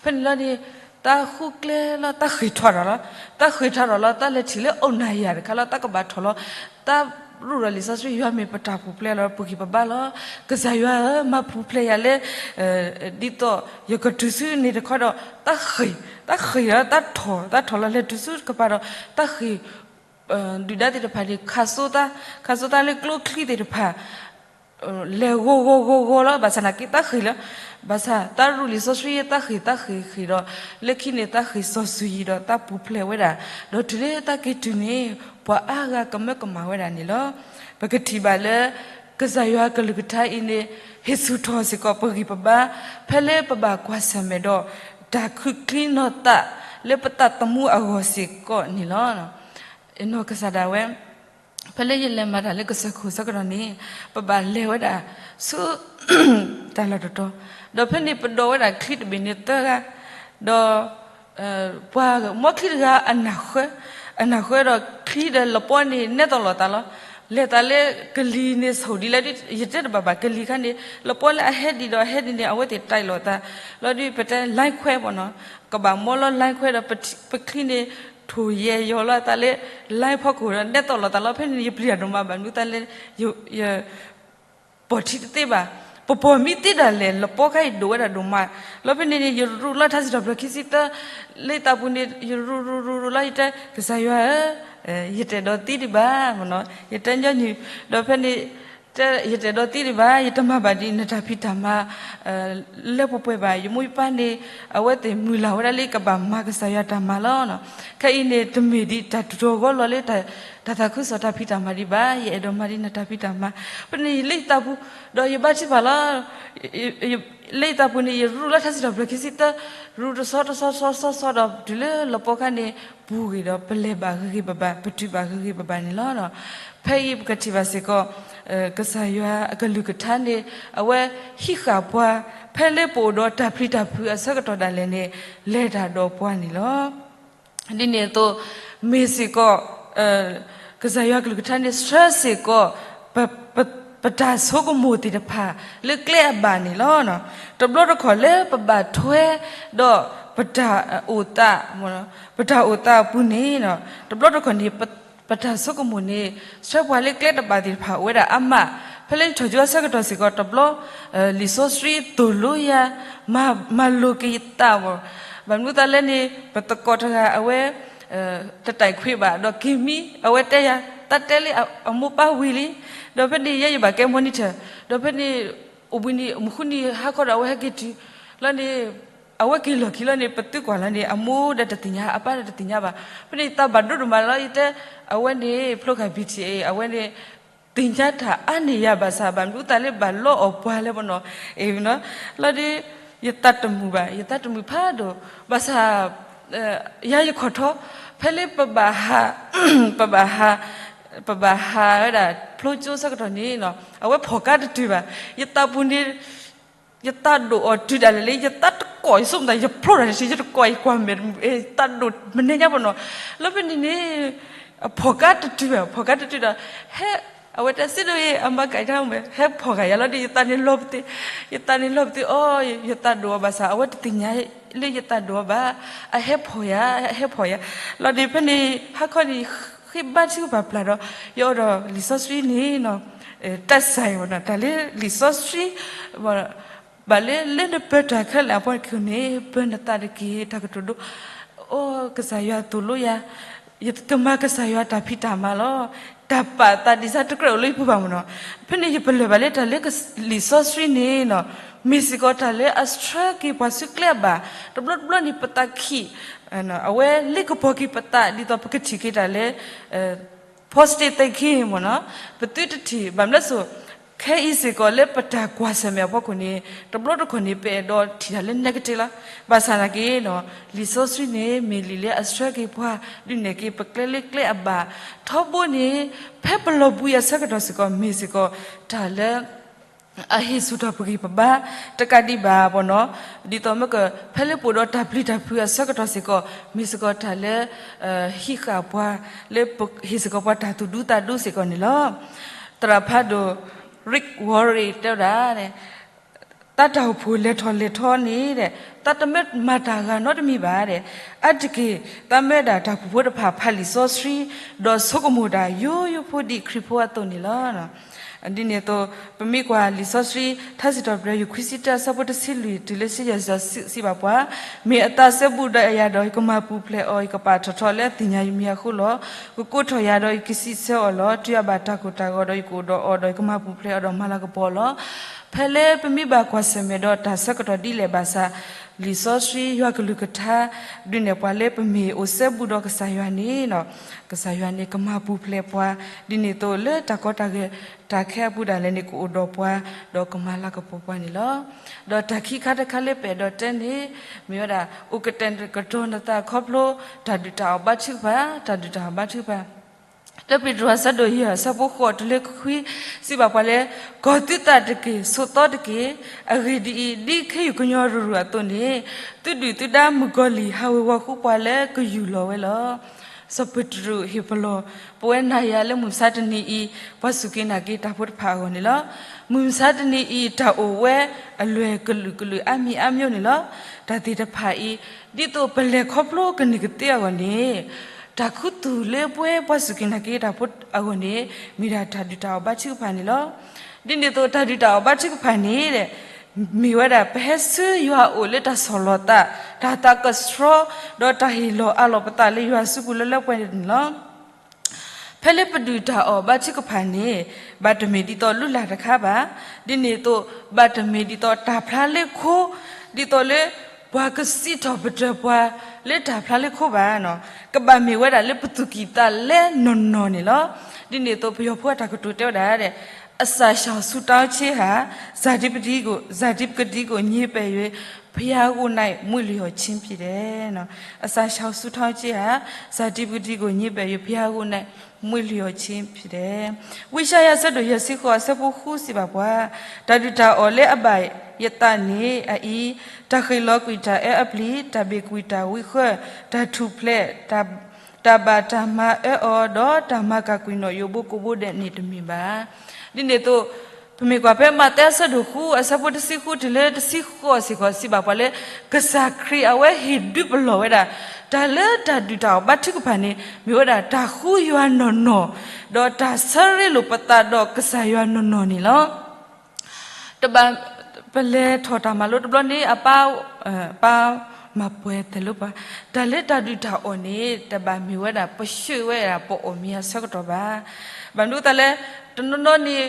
ဖဲန့ၣ်လီၤန့ၣ် သးဃုကျဲလီၤ သးဃ့ၢ်ထီၣ်ထီၣ်လီၤ, သးဃ့ၢ်ထီၣ်ထီၣ်လီၤ သးလဲၤထံၣ်လၢအိၣ်နၢ်ယၢ်တခါလီၤ သးကဘၣ်ထီၣ်လီၤ. သးရူၢ်ဒီးလံာ်စီဆှံ ယွၤမ့ၢ်ပတၢ်ပူၤဖျဲးလီၤ ပဂံၢ်ပဘါလီၤ. ကစၢ်ယွၤဧၢ မၤပူၤဖျဲးယၤလၢ ဒ်သိးယကတုၤဆူန့ၣ်တခီဒီး သးဃ့ၢ်, သးဃ့ၢ်လီၤ သးထီၣ်, သးထီၣ်လီၤလဲၤတုၤဆူကပၤဒီး သးဃ့ၢ် ဒုၣ်ဒါသ့ၣ်တဖၣ်န့ၣ် ခးစိသး, ခးစိသးလၢကျိချံသ့ၣ်တဖၣ် လဲၤဂီၤဂီၤဂီၤဂီၤလီၤ. ဘၣ်ဆၣ်နာ်က့သးဃ့ၢ်လီၤ. ဘၣ်ဆၣ်သးရူၢ်လံာ်စီဆှံ သးဃ့ၢ် သးဃ့ၢ်ဃ့ၢ်ဒီး လၢခံန့ၣ်သးဃ့ၢ်စီၤစုၤယံၤဒီးသးပူၤဖျဲးဝဲဒၣ်, ဒီးတုၤလၢသးက့ၤတုၤန့ၣ် ပှၤအါဂၤကမၢကမၣ်ဝဲဒၣ်န့ၣ်လီၤ. ပကထံၣ်ဘၣ်လၢ ကစၢ်ယွၤကလုၢ်ကထါအံၤန့ၣ် ဟ့ၣ်ဆူၣ်ထီၣ်စ့ၢ်ကီးပဂံၢ်ပဘါ ဖဲလၢပဘၣ်ကွၢ်ဆၢၣ်မဲာ်ဒီး တၢ်ခုၣ်ချံနီၢ်သး လၢပသးသမူအဂီၢ်စ့ၢ်ကီးန့ၣ်လီၤ. အနီၢ်ကစၢ်ဒၣ်ဝဲ ဖဲလၢယလဲၤမၤတၢ်လၢကစၢၢ်ခိၣ်ဆၢကတီၢ်န့ၣ် ပဘၣ်လဲၤဝဲဒၣ်ဆူ တၢ်လီၢ်တတီၤ, ဒီးဖဲန့ၣ်ပဒိးဝဲဒၣ်ချံတဘ့ၣ်န့ၣ်သၢဂၤ, ဒီး ပှၤမီချံတဂၤအနၢ်ဃၢ, အနၢ်ဃၢဒီးချံဒီးလပီန့ၣ်နဲၣ်သီၣ်လိာ်သးလီၤ. လဲၤသးလၢကလံၤန့ၣ်ဆိၣ်ဒ်လဲၣ်ဒ် ယတဲတဘၣ်ဘၣ် ကလံၤခါန့ၣ် လပီလၢအဟဲဒံးဒီးအဟဲဒံးန့ၣ် အဝဲသ့ၣ်တၢ်လိာ်သးလီၤ. ဒ်ပတဲ line ခွဲမ့ၢ်နီၤ ကဘၣ်မီလီၤ line ခွဲဒီး ပချံန့ၣ် ထိၣ်ယဲၢ်ယီၤလီၤသးလၢ line ဖီခိၣ်ဒီးနဲၣ်သီၣ်လိာ်သးလီၤ. ဖဲန့ၣ်န့ၣ် ယပျံၤတၢ်ဒိၣ်မးဘၣ်မနုၤသးလဲၣ် ယ ပိာ်ထံတသ့ဘၣ်. ပပိာ်မ့ၢ်သ့ဒၣ်လဲာ် လပီခါအံၤဒိၣ်ဝဲဒၣ်ဒိၣ်မး. လီၤဖဲန့ၣ်န့ၣ် ယရူးလီၤထါစံးထီၣ်ပတြၢၤခံဆံသၢ လၢယသးပူၤန့ၣ် ယရူးရူးရူးရူးလီၤ ယတဲ ကစၢ်ယွၤဧၢ, ယတအဲၣ်ဒိးသံဒံးဘၣ်မ့ၢ်နီၤ ယတဲညီနုၢ်, ဒီးဖဲန့ၣ် တဲ ယတအဲၣ်ဒိးသံဒံးဘၣ် ယတမၤဘၣ်ဒ်နတၢ်ဖံးတၢ်မၤ လၢပှဲၤပှဲၤဘၣ်. ယမိၢ်ယပၢ်န့ၣ် အဝဲသ့ၣ်မုၢ်လၢ်ဝဲဒၣ်လၢယကဘၣ်မၤကစၢ်ယွၤတၢ်မၤလီၤ. ခဲအံၤန့ၣ် တမ့ၢ်ဒ်တၢ်တတီၤဂီၤလီၤလၢတၢ် တၢ်သးခုကစီၣ်တၢ်ဖံးတၢ်မၤဒံးဘၣ်, ယအဲၣ်ဒိးမၤဒံးနတၢ်ဖံးတၢ်မၤ, ဖဲန့ၣ်ယလၢယသးပူၤ, ဒီးယဘါထုကဖၣ်လီၤ. လၢယသးပူၤန့ၣ် ယရူၢ်လၢထါစံးထီၣ်ပတြၢၤခံဆံသၢ, ရူၢ်တဆီတဆီတဆီတဆီဒီးတုၤလၢလပီခါန့ၣ် ပူၤဂ့ၤဒီးပလဲၤဘၣ်ဂ့ၤဂ့ၤဘၣ်ဘၣ်, ပတုၤဘၣ်ဂ့ၤဂ့ၤဘၣ်ဘၣ်န့ၣ်လီၤ. ဖဲအံၤပကထံၣ်ဘၣ်စ့ၢ်ကီး ကစၢ်ယွၤအကလုၢ်ကထါန့ၣ် အဝဲဟံးဃာ်ပှၤ ဖဲလၢပအိၣ်ဒီးတၢ်ပျံၤတၢ်ဖုးအဆၢကတီၢ်ဒၣ်လဲာ်န့ၣ် လဲၤတၢ်ဒီးပှၤန့ၣ်လီၤ. ဒ်န့ၣ်အသိး မ့ၢ်စ့ၢ်ကီး ကစၢ်ယွၤကလုၢ်ကထါန့ၣ် ဆှၢစ့ၢ်ကီး ပတၢ်ဆိကမိၣ်သ့ၣ်တဖၣ်လၢကျဲအဘၣ်န့ၣ်လီၤ. တဘျီတခီၣ်လၢပဘၣ်ထွဲဒီး ပတၢ်အိၣ်သး, ပတၢ်အိၣ်သးအပူၤန့ၣ် တဘျီတခီၣ်န့ၣ် ပတၢ်ဆိကမိၣ်န့ၣ် ဆှၢပှၤလၢကျဲတဘၣ်သ့ၣ်တဖၣ်အိၣ်ဝဲဒၣ်အါမး, ဖဲလၢယထီၣ်ကၠိအဆၢကတီၢ်စ့ၢ်ကီး တဘျီ လံာ်စီဆှံသိၣ်လိယၤ မၤလိက့ၤယသး, ဘၣ်မနုၤအဃိသတးလဲၣ်န့ၣ် ပသကိးတဂၤအဝဲ တတၢ်ခွံးဘၣ် ဒီးက့ၤမံ အဝဲတဲယၤ သးတဲလံအမိၢ်ပၢ်ဝံၤလံ, ဒီးဖဲန့ၣ်ယဲယဘၣ်ကဲ monitor, ဒီးဖဲန့ၣ် အိၣ်ဘှံးနံၤ မုၢ်ဃုနံၤဟါခီဒီး အဝဲဟဲက့ၤတုၤလီၤန့ၣ် အဝဲက့ၤလီၢ်ခံလီၤန့ၣ် ပသံကွၢ်လီၤန့ၣ် အမိၢ်ဒီးတသ့ၣ်ညါ အပၢ်ဒီးတသ့ၣ်ညါဘၣ်. ဖဲန့ၣ်ယသးဘၣ်ဒိဒိၣ်မးလီၤ ယတဲ အဝဲန့ၣ် ဖျိဃာ် ဘံၣ်ထံၣ်အံၤ အဝဲန့ၣ် သ့ၣ်ညါတၢ်အါန့ၢ်ယၤဘၣ်ဆၣ် ဘၣ်မနုၤအဃိသတးလၢဘၣ်လီအီၣ်ပှၤလဲၣ်ပနီၤ အ့ၣ်နီၤ လီၤဒီး ယသးတမုာ်ဘၣ် ယသးတမုာ်ဖးဒိၣ် ဘၣ်ဆၣ် ယၤယခီၣ်ထီ ဖဲလၢပဘၣ်ဟး ပဘၣ်ဟး ပဘၣ်ဟးဝဲဒၣ် ဖျိကၠိဆၢကတီၢ်န့ၣ် အဝဲဖီၣ်ကါတတုၤဘၣ် ယသးပူၤန့ၣ် ယသးဒိၣ်အီၤတုၤဒၣ်လဲာ်လံ ယသးတကိး ယဆိကမိၣ်သး ယဖျိထီၣ်တထံ ယတကိး ယကွၢ်မဲာ်တမုာ် ယသးဒိၣ်မနုၤညါပနီၤ လီၤဖဲန့ၣ်န့ၣ် အဖီၣ်ကါတတုၤဘၣ် ဖီၣ်ကါတတုၤဒီး ဟဲ အဝဲတဲ စ့ဒိၣ်အံၤ အမၤကၣ်တၢ်မ့ၢ် ဟဲဖီၣ်ဃာ်ယၤလီၤဒီး ယသးန့ၣ်လီၤပသ့ ယသးန့ၣ်လီၤပသ့ အီ ယသးဒိၣ်အီၤဘၣ်ဆၣ် အဝဲတသ့ၣ်ညါလၢယသးဒိၣ်အီၤဘၣ် အဟဲဖီၣ်ယၤ အဟဲဖီၣ်ယၤ လီၤဒီးဖဲန့ၣ် ဟါခီန့ၣ် ဃ့ဘါထုကဖၣ်ပျၢ်ဒီး ယအိၣ်ဒီးလံာ်စီဆှံန့ၣ် တၢ်စၢ်အံၤ တၢ်လၢလံာ်စီဆှံ ဘၣ်လၢ လၢနပၢၤတၢ်ခဲလၢာ်အဖီခိၣ်န့ၣ် ပၢၤနသးတက့ၢ် တၢ်ကတိၤဒိ အိ ကစၢ်ယွၤသိၣ်လိယၤ ယကမၤကစၢ်ယွၤတၢ်ဖံးတၢ်မၤလီၤ. တၢ်ပာ်သးဒ်ဆါတကြၢးအိၣ်လၢယပူၤဘၣ်မ့ၢ်နီၤ. ဖဲန့ၣ်ယပလၢၢ်ဘၣ်လၢတၢ်လၢ လံာ်စီဆှံန့ၣ် မ့ၢ်စ့ၢ်ကီးတၢ်လၢအဆှၢက့ၤပှၤဆူကျဲအဘၣ် တဘျီတဘျီန့ၣ် ပသးခံး အဝဲလ့ကပီၤက့ၤပသး ဒ်သိးပကထံၣ်က့ၤတၢ်လၢ positive thinking မ့ၢ်နီၤ ပသုတထံၣ် ဘၣ်မနုၤလဲၣ်စိ ခဲအံၤစ့ၢ်ကီးလၢပတၢ်ကွၢ်ဆၢၣ်မဲာ်အဖီခိၣ်န့ၣ် တဘျီတခီၣ်န့ၣ် ပအဲၣ်ဒိးထံၣ်တၢ်လၢ negative လီၤ. ဘၣ်ဆၣ်သနာ်က့ လံာ်စီဆှံန့ၣ် မ့ၢ်လံာ်လၢအဆှၢက့ၤပှၤ ဒုးနဲၣ်က့ၤပကျဲလၢကျဲအဘၣ် ထီဘိန့ၣ် ဖဲပလီၤဘှံးအဆၢကတီၢ်စ့ၢ်ကီး မ့ၢ်စ့ၢ်ကီး တၢ်လၢ အဟ့ၣ်ဆူၣ်ထီၣ်ပဂံၢ်ပဘါ တကးဒံးဘၣ်ပနီၤ ဒ်သိးမ့ၢ်က ဖဲလၢပအိၣ်ဒီးတၢ်ပျံၤတၢ်ဖုးအဆၢကတီၢ်စ့ၢ်ကီး မ့ၢ်စ့ၢ်ကီးတၢ်လၢ ဟံးဃာ်ပှၤ လၢဟ့ၣ်စ့ၢ်ကီးပှၤတၢ်သူၣ်ဒူသးဒူစ့ၢ်ကီးန့ၣ်လီၤ. သရၣ်ဖးဒိၣ် Rick Warren တဲဝဲဒၣ် သးတၢ်အိၣ်ဖှိၣ်လဲၤထီၣ်လဲၤထီန့ၣ် သးတမၢမၤတၢ်ဂၤနီတမံၤဘၣ် အါတက့ၢ် သးမၢဒၣ်တၢ်အိၣ်ဖှိၣ်ဖိတဖၣ်ဖးလံာ်စီဆှံ ဒီးဆိကမိၣ်တၢ်ယိယိဖိဒ်ခရံာ်ဖိအသိးန့ၣ်လီၤ. ဒ်န့ၣ်အသိး ပမ့ၢ်ကွၢ်လံာ်စီဆှံ ထါစံးထီၣ်ပတြၢၤ ယူၢ်ခွံဆံတၢ အဆၢဖိတဆံလွံၢ်တုၤလၢဆံယဲၢ် စံးဘၣ်ပှၤ, မ့ၢ်အသးစဲဘူးဒီးယၤဒီး ယကမၤပူၤဖျဲးအီၤ, ယကပာ်ထီၣ်ထီလၢအသ့ၣ်ညါယမံၤအဃိလီၤ. ကကိးထီၣ်ယၤဒီးယကစံးဆၢအီၤလီၤ. တုၤအဘၣ်တၢ်ကိၢ်တၢ်ဂီၤဒီးယကအိၣ်ဒီးအီၤဒီးယကမၤပူၤဖျဲးအီၤဒီးမၤလၤကပီၤလီၤ. ဖဲလၢပမ့ၢ်ဘၣ်ကွၢ်ဆၢၣ်မဲာ်ဒီးတၢ်ဆၢကတီၢ်ဒ်လဲၣ်ဘၣ်ဆၣ်, လံာ်စီဆှံယွၤကလုၢ်ကထါ ဒုးနဲၣ်ပှၤလၢပမ့ၢ်အိၣ်စဲဘူးဒီးကစၢ်ယွၤန့ၣ်, ကစၢ်ယွၤန့ၣ်ကမၤပူၤဖျဲးပှၤ, ဒ်န့ၣ်အသိးလၢတၢ်ကီတၢ်ခဲ တၢ်ခဲအပူၤဒၣ်လဲာ်န့ၣ် ကအိၣ်ဒီးပှၤ ဒီးကမၤလၤကပီၤပှၤန့ၣ်လီၤ. ဒီးတၢ်ခံခါတခါလၢပအဲၣ်ဒိးတဲန့ၣ် မ့ၢ်ဝဲဒၣ် အိၣ်ကတဲာ်ကတီၤနသးခီဖျိ တၢ်ဒုၣ်တၢ်အီၣ်ဘါထုကဖၣ်, တၢ်ဒုၣ်တၢ်အီၣ်ဘါထုကဖၣ် လၢပ့းတရူးအဆၢဒိၣ်ယဲၢ် အဆၢဖိဃိးတုၤလၢခွံ စံးဘၣ်ပှၤလၢ ကီၤသုသးတက့ၢ်, ဆိးသီတက့ၢ်. အဂ့ၢ်ဒ်အံၤ, ဒ်ခ့ယုၢ်ကညီၤရူၤရူၤအသိးန့ၣ်, သုဒုၣ်သုဒါမုၣ်ကီၤလံၢ် ဟးဝ့ၤဝီၤဃုပှၤလၢကယူၢ်လီၤဝဲလီၤ. စီၤပ့းတရူးဟ့ၣ်ပလီၢ် ပဝဲနၤယၤလၢမုၢ်မဆါတနံၤအံၤ ပှၤစူၢ်က့ၤနာ်က့ၤတၢ်ဖိတဖၣ်အဂီၢ်န့ၣ်လီၤ. မုၢ်မဆါတနံၤအံၤ တၢ်အိၣ်ဝဲအလွဲၢ်ကလုာ်ကလုာ်အါမံၤအါမျိုးန့ၣ်လီၤ. တၢ်သ့ၣ်တဖၣ်အံၤ ဒ်သိးပလဲၤခီဖျိကန့ၢ်ကသ့အဂီၢ်န့ၣ်, တၢ်ခူသူၣ်လၢပဝဲပှၤစူၢ်က့ၤနာ်က့ၤတၢ်ဖိအဂီၢ်န့ၣ် မ့ၢ်ဒၣ်တၢ်ဒုၣ်တၢ်အီၣ်ဘါထုကဖၣ်န့ၣ်လီၤ. ဒ်န့ၣ်အသိးတၢ်ဒုၣ်တၢ်အီၣ်ဘါထုကဖၣ်န့ၣ် မ့ၢ်ဝဲဒၣ်ပဟဲဆူယွၤအအိၣ်လၢတၢ်ဆီၣ်လီၤသး, တၢ်သးကဆှီ, ဒီးတၢ်ဟ့ၣ်လီၤအးလီၤပသးလၢယွၤစုပူၤလၢလၢပှဲၤပှဲၤန့ၣ်လီၤ. ဖဲလၢပဒုၣ်တၢ်အီၣ်ဘါထုကဖၣ်န့ၣ် ဘၣ်တမ့ၢ်ဒ်သိးလုၢ်လၢ်တခါဘၣ်. ဒ်န့ၣ်အသိး ဘၣ်တမ့ၢ်ဒ်သိးတၢ်ဖျါလၢခိ, ဒ်သိးလၢ ပှၤကစံးထီၣ်ပတြၢၤပှၤလၢတၢ်ဖျါလၢခိဘၣ်, ကဘၣ်မ့ၢ်ဝဲဒၣ်လၢပသူၣ်ကံၢ်သးလဲနီၢ်နီၢ်န့ၣ်လီၤ. ဒ်န့ၣ်အသိး ပယီၤဖိအတၢ်ကတိၤတဲဝဲဒၣ်, အစာရှောင်ဆုတောင်းခြင်းဟာ ဇာတိပကတိကို ညစ်ပတ်၍ ဘုရားကိုယ်၌ မွေ့လျော်ခြင်းဖြစ်တယ်. အစာရှောင်ဆုတောင်းခြင်းဟာ ဇာတိပကတိကို ညစ်ပတ်၍ ဘုရားကိုယ်၌မွေ့လျော်ခြင်းဖြစ်တယ်. ဝံယၡါယၤအဆၢဒိၣ်ယဲၢ်ဆံဃိးအဆၢဖိဃုစံးဘၣ်ပှၤ, တၢ်ဒုၣ်တၢ်အီၣ်လၢအဘၣ်ယသးန့ၣ်အအံၤ, တၢ်ဃ့ၢ်လီၤကွံာ်တၢ်အၢအပျံၤ, တၢ်ဘ့ၣ်ကွံာ်တၢ်ဝံဃၢ, တၢ်ထူၣ်ဖျဲး, တၢ်ဘၣ်တၢ်မၤအၢအီၤ, ဒီးတၢ်မၤကၢ်ကွံာ်နီၣ်ယိးဘိကိးဘိဒဲးန့ၣ်တမ့ၢ်ဘၣ်. ဒ်န့ၣ်အသိး ပမ့ၢ်ကွၢ်ဖဲမးသဲအဆၢဒိၣ်ဃုအဆၢဖိတဆံဃုတုၤလၢတဆံဃိးစ့ၢ်ကီး စံးဘၣ်ပှၤလၢ ကစၢ်ခရံာ်အဝဲဟ့ၣ်ဒုးပလီၢ်ဝဲဒၣ် တၢ်လၢတၢ်ဒုၣ်တၢ်အီၣ်ဘါထုကဖၣ်န့ၣ် မ့ၢ်ဝဲဒၣ်တၢ်ဃုယွၤနီၢ်နီၢ်, ဒီးတၢ်ဆၢရ့လိာ်ပသးဒီးကစၢ်ယွၤနီၢ်နီၢ်န့ၣ်လီၤ. တဘၣ် ပလဲၤထီၣ်တၢ်မၤလိတဘျီန့ၣ် အပၢ် ပၢ်မၤပှဲၤတဲလိာ်ပှၤ, တၢ်လၢတၢ်ဒုၣ်တၢ်အီၣ်န့ၣ် တဘၣ်မ့ၢ်ဝဲဒၣ် ပဆှၢဝဲဒၣ်ပအီၣ်မ့ၤအဆၢကတီၢ်ဘၣ်. ဘၣ်မနုၤအဃိသတးလဲၣ်, တနီၤနီၤန့ၣ်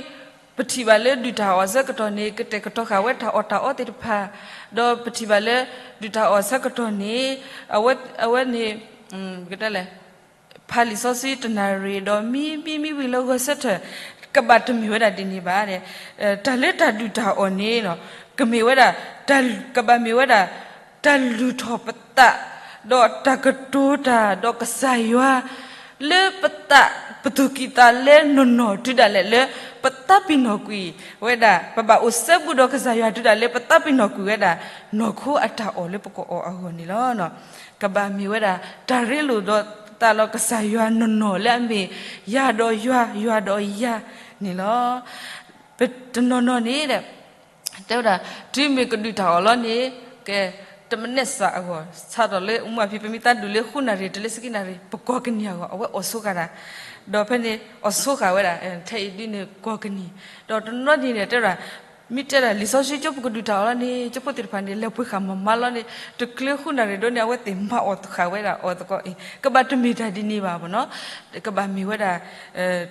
ပထံၣ်ဘၣ်လၢဒုၣ်တၢ်အီၣ်အဆၢကတီၢ်န့ၣ် ကတဲာ်ကတီၤဃာ်ဝဲတၢ်အီၣ်တၢ်အီသ့ၣ်တဖၣ်, ဒီးပထံၣ်ဘၣ်လၢ ဒုၣ်တၢ်အီၣ်အဆၢကတီၢ်န့ၣ် အဝဲ အဝဲန့ၣ် ကတဲလဲၣ် ဖးလံာ်စီဆှံတနၣ်ရံၣ် ဒီးမံမံမံဝံၤလၢဂီၤဆၢထၢၣ်, ကဘၣ်တမ့ၢ်ဝဲဒၣ်ဒ်န့ၣ်ဘၣ်. တၢ်လၢတၢ်ဒုၣ်တၢ်အီၣ်န့ၣ် ကမ့ၢ်ဝဲဒၣ် ကဘၣ်မ့ၢ်ဝဲဒၣ် တၢ်လုၢ်ထီၣ်ပသး ဒီးတၢ်ကတိၤတၢ်ဒီးကစၢ်ယွၤ လၢပသး ပသူၣ်ကံၢ်သးလဲနီၢ်နီၢ် တုၤဒၣ်လဲာ်လၢ ပသးပ့ၤနီၣ်ကွံာ်ဝဲဒၣ် ပဘၣ်အိၣ်စဲဘူးဒီးကစၢ်ယွၤ တုၤဒၣ်လၢပသးပ့ၤနီၣ်ကွံာ်ဝဲဒၣ် နီၢ်ခိအတၢ်အီၣ်လၢပကအီၣ်အဂီၢ်န့ၣ်လီၤ. ကဘၣ်မ့ၢ်ဝဲဒၣ် တၢ်ရ့လိာ်ဒီးသးဒီးကစၢ်ယွၤနီၢ်နီၢ်လၢအမ့ၢ် ယၤဒီးယွၤ ယွၤဒီးယၤန့ၣ်လီၤ. ပတနီၤနီၤန့ၣ် တဲဝဲဒၣ် တုၤမ့ၢ်ကဒုၣ်တၢ်အီၣ်လီၤန့ၣ် ကဲ တမနက်စာအဂီၢ် စးထီၣ်လၢအိၣ်မူအဖံ ပမ့ၢ်သးဒုၣ်လၢဃုနၣ်ရံၣ်တုၤလၢဆံခံနၣ်ရံၣ် ပကိးကနံၣ်အဂီၢ် အဝဲအိၣ်ဆိဃာ်ဒၣ်, ဒီးဖဲန့ၣ် အိၣ်ဆိဃာ်ဝဲဒၣ် ထဲအံၤဒ်န့ၣ်ကိးကနံၣ်, ဒီးတနီၤန့ၣ်န့ၣ် တဲဝဲဒၣ် မ့ၢ်တဲဒၣ်လံာ်စီဆှံကၠိပကဒုၣ်တၢ်အီၣ်လီၤန့ၣ် ကၠိဖိသ့ၣ်တဖၣ်န့ၣ် လဲၤပှ့ၤဃာ်မၤမါလီၤန့ၣ် တချုးဃုနၣ်ရံၣ်ဒိၣ်န့ၣ် အဝဲသ့ၣ်မၤအီၣ်ဃာ်ဝဲဒၣ်အီၤသကိးအံၤ ကဘၣ်တမ့ၢ်တၢ်ဒ်န့ၣ်ဘၣ်မ့ၢ်နီၤ, ကဘၣ်မ့ၢ်ဝဲဒၣ်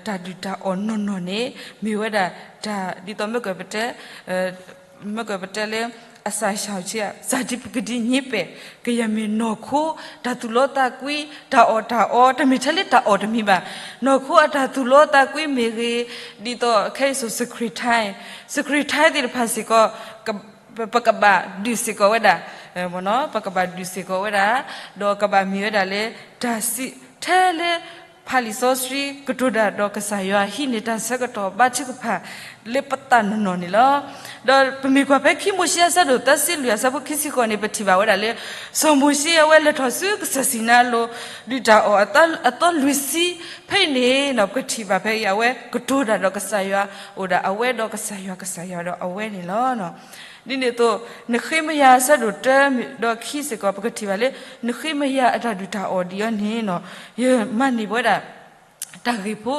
တၢ်ဒုၣ်တၢ်အီၣ်နီၢ်နီၢ်န့ၣ် မ့ၢ်ဝဲဒၣ်တၢ် ဒ်သိးမ့ၢ်ကပတဲ မ့ၢ်ကပတဲလၢ အစာရှောင်ခြင်း ဇာတိပကတိ ညစ်ပတ် ကယဲၢ်မ့ၢ်နီၢ်ခိ တၢ်သူၣ်လီသးကွံ တၢ်အီၣ်တၢ်အီ တမ့ၢ်ထဲလၢတၢ်အီၣ်တမံၤဘၣ်, နီၢ်ခိအတၢ်သူၣ်လီသးကွံမ့ၢ်ဂ့ၤ, ဒ်သိးခဲအံၤစိၤ စခရံးထါ စခရံးထါသ့ၣ်တဖၣ်စ့ၢ်ကီး ပကဘၣ်ဒုးစ့ၢ်ကီးဝဲဒၣ်, ပကဘၣ်ဒုးစ့ၢ်ကီးဝဲဒၣ်, ဒီးကဘၣ်မ့ၢ်ဝဲဒၣ်လၢ တၢ်စံး ထဲလၢ ဖးလံာ်စီဆှံကတိၤတၢ်ဒီးကစၢ်ယွၤ ဟံးန့ၢ်တၢ်ဆၢကတီၢ်ဘါထုကဖၣ် လၢပသးနီၢ်နီၢ်န့ၣ်လီၤ. ဒီးပမ့ၢ်ကွၢ်ဖဲခံမိၤၡ့အဆၢဒိၣ်သၢဆံလွံၢ် အဆၢဖိခံဆံဃိးန့ၣ် ပထံၣ်ဘၣ်ဝဲဒၣ်လၢ စီၤမိၤၡ့အဝဲလဲၤထီၣ်ဆူကစၢၢ်စံၤနါအလိၤ ဒုၣ်တၢ်အီၣ်အသီလွံၢ်ဆံ ဖဲအံၤန့ၣ် ပကထံၣ်ဘၣ်ဖဲအံၤ အဝဲကတိၤတၢ်ဒီးကစၢ်ယွၤ အိၣ်ဒၣ်အဝဲဒီးကစၢ်ယွၤ ကစၢ်ယွၤဒီးအဝဲန့ၣ်လီၤ. ဒ်န့ၣ်အသိး နဃ့မယၤအဆၢဒိၣ်တၢဒီးခံစ့ၢ်ကီး ပကထံၣ်ဘၣ်လၢ နဃ့မယၤအတၢ်ဒုၣ်တၢ်အီၣ်ဒ်အံၤန့ၣ် ယမၤန့ၢ်ဝဲဒၣ် တၢ်ဂ့ၢ်ဖိ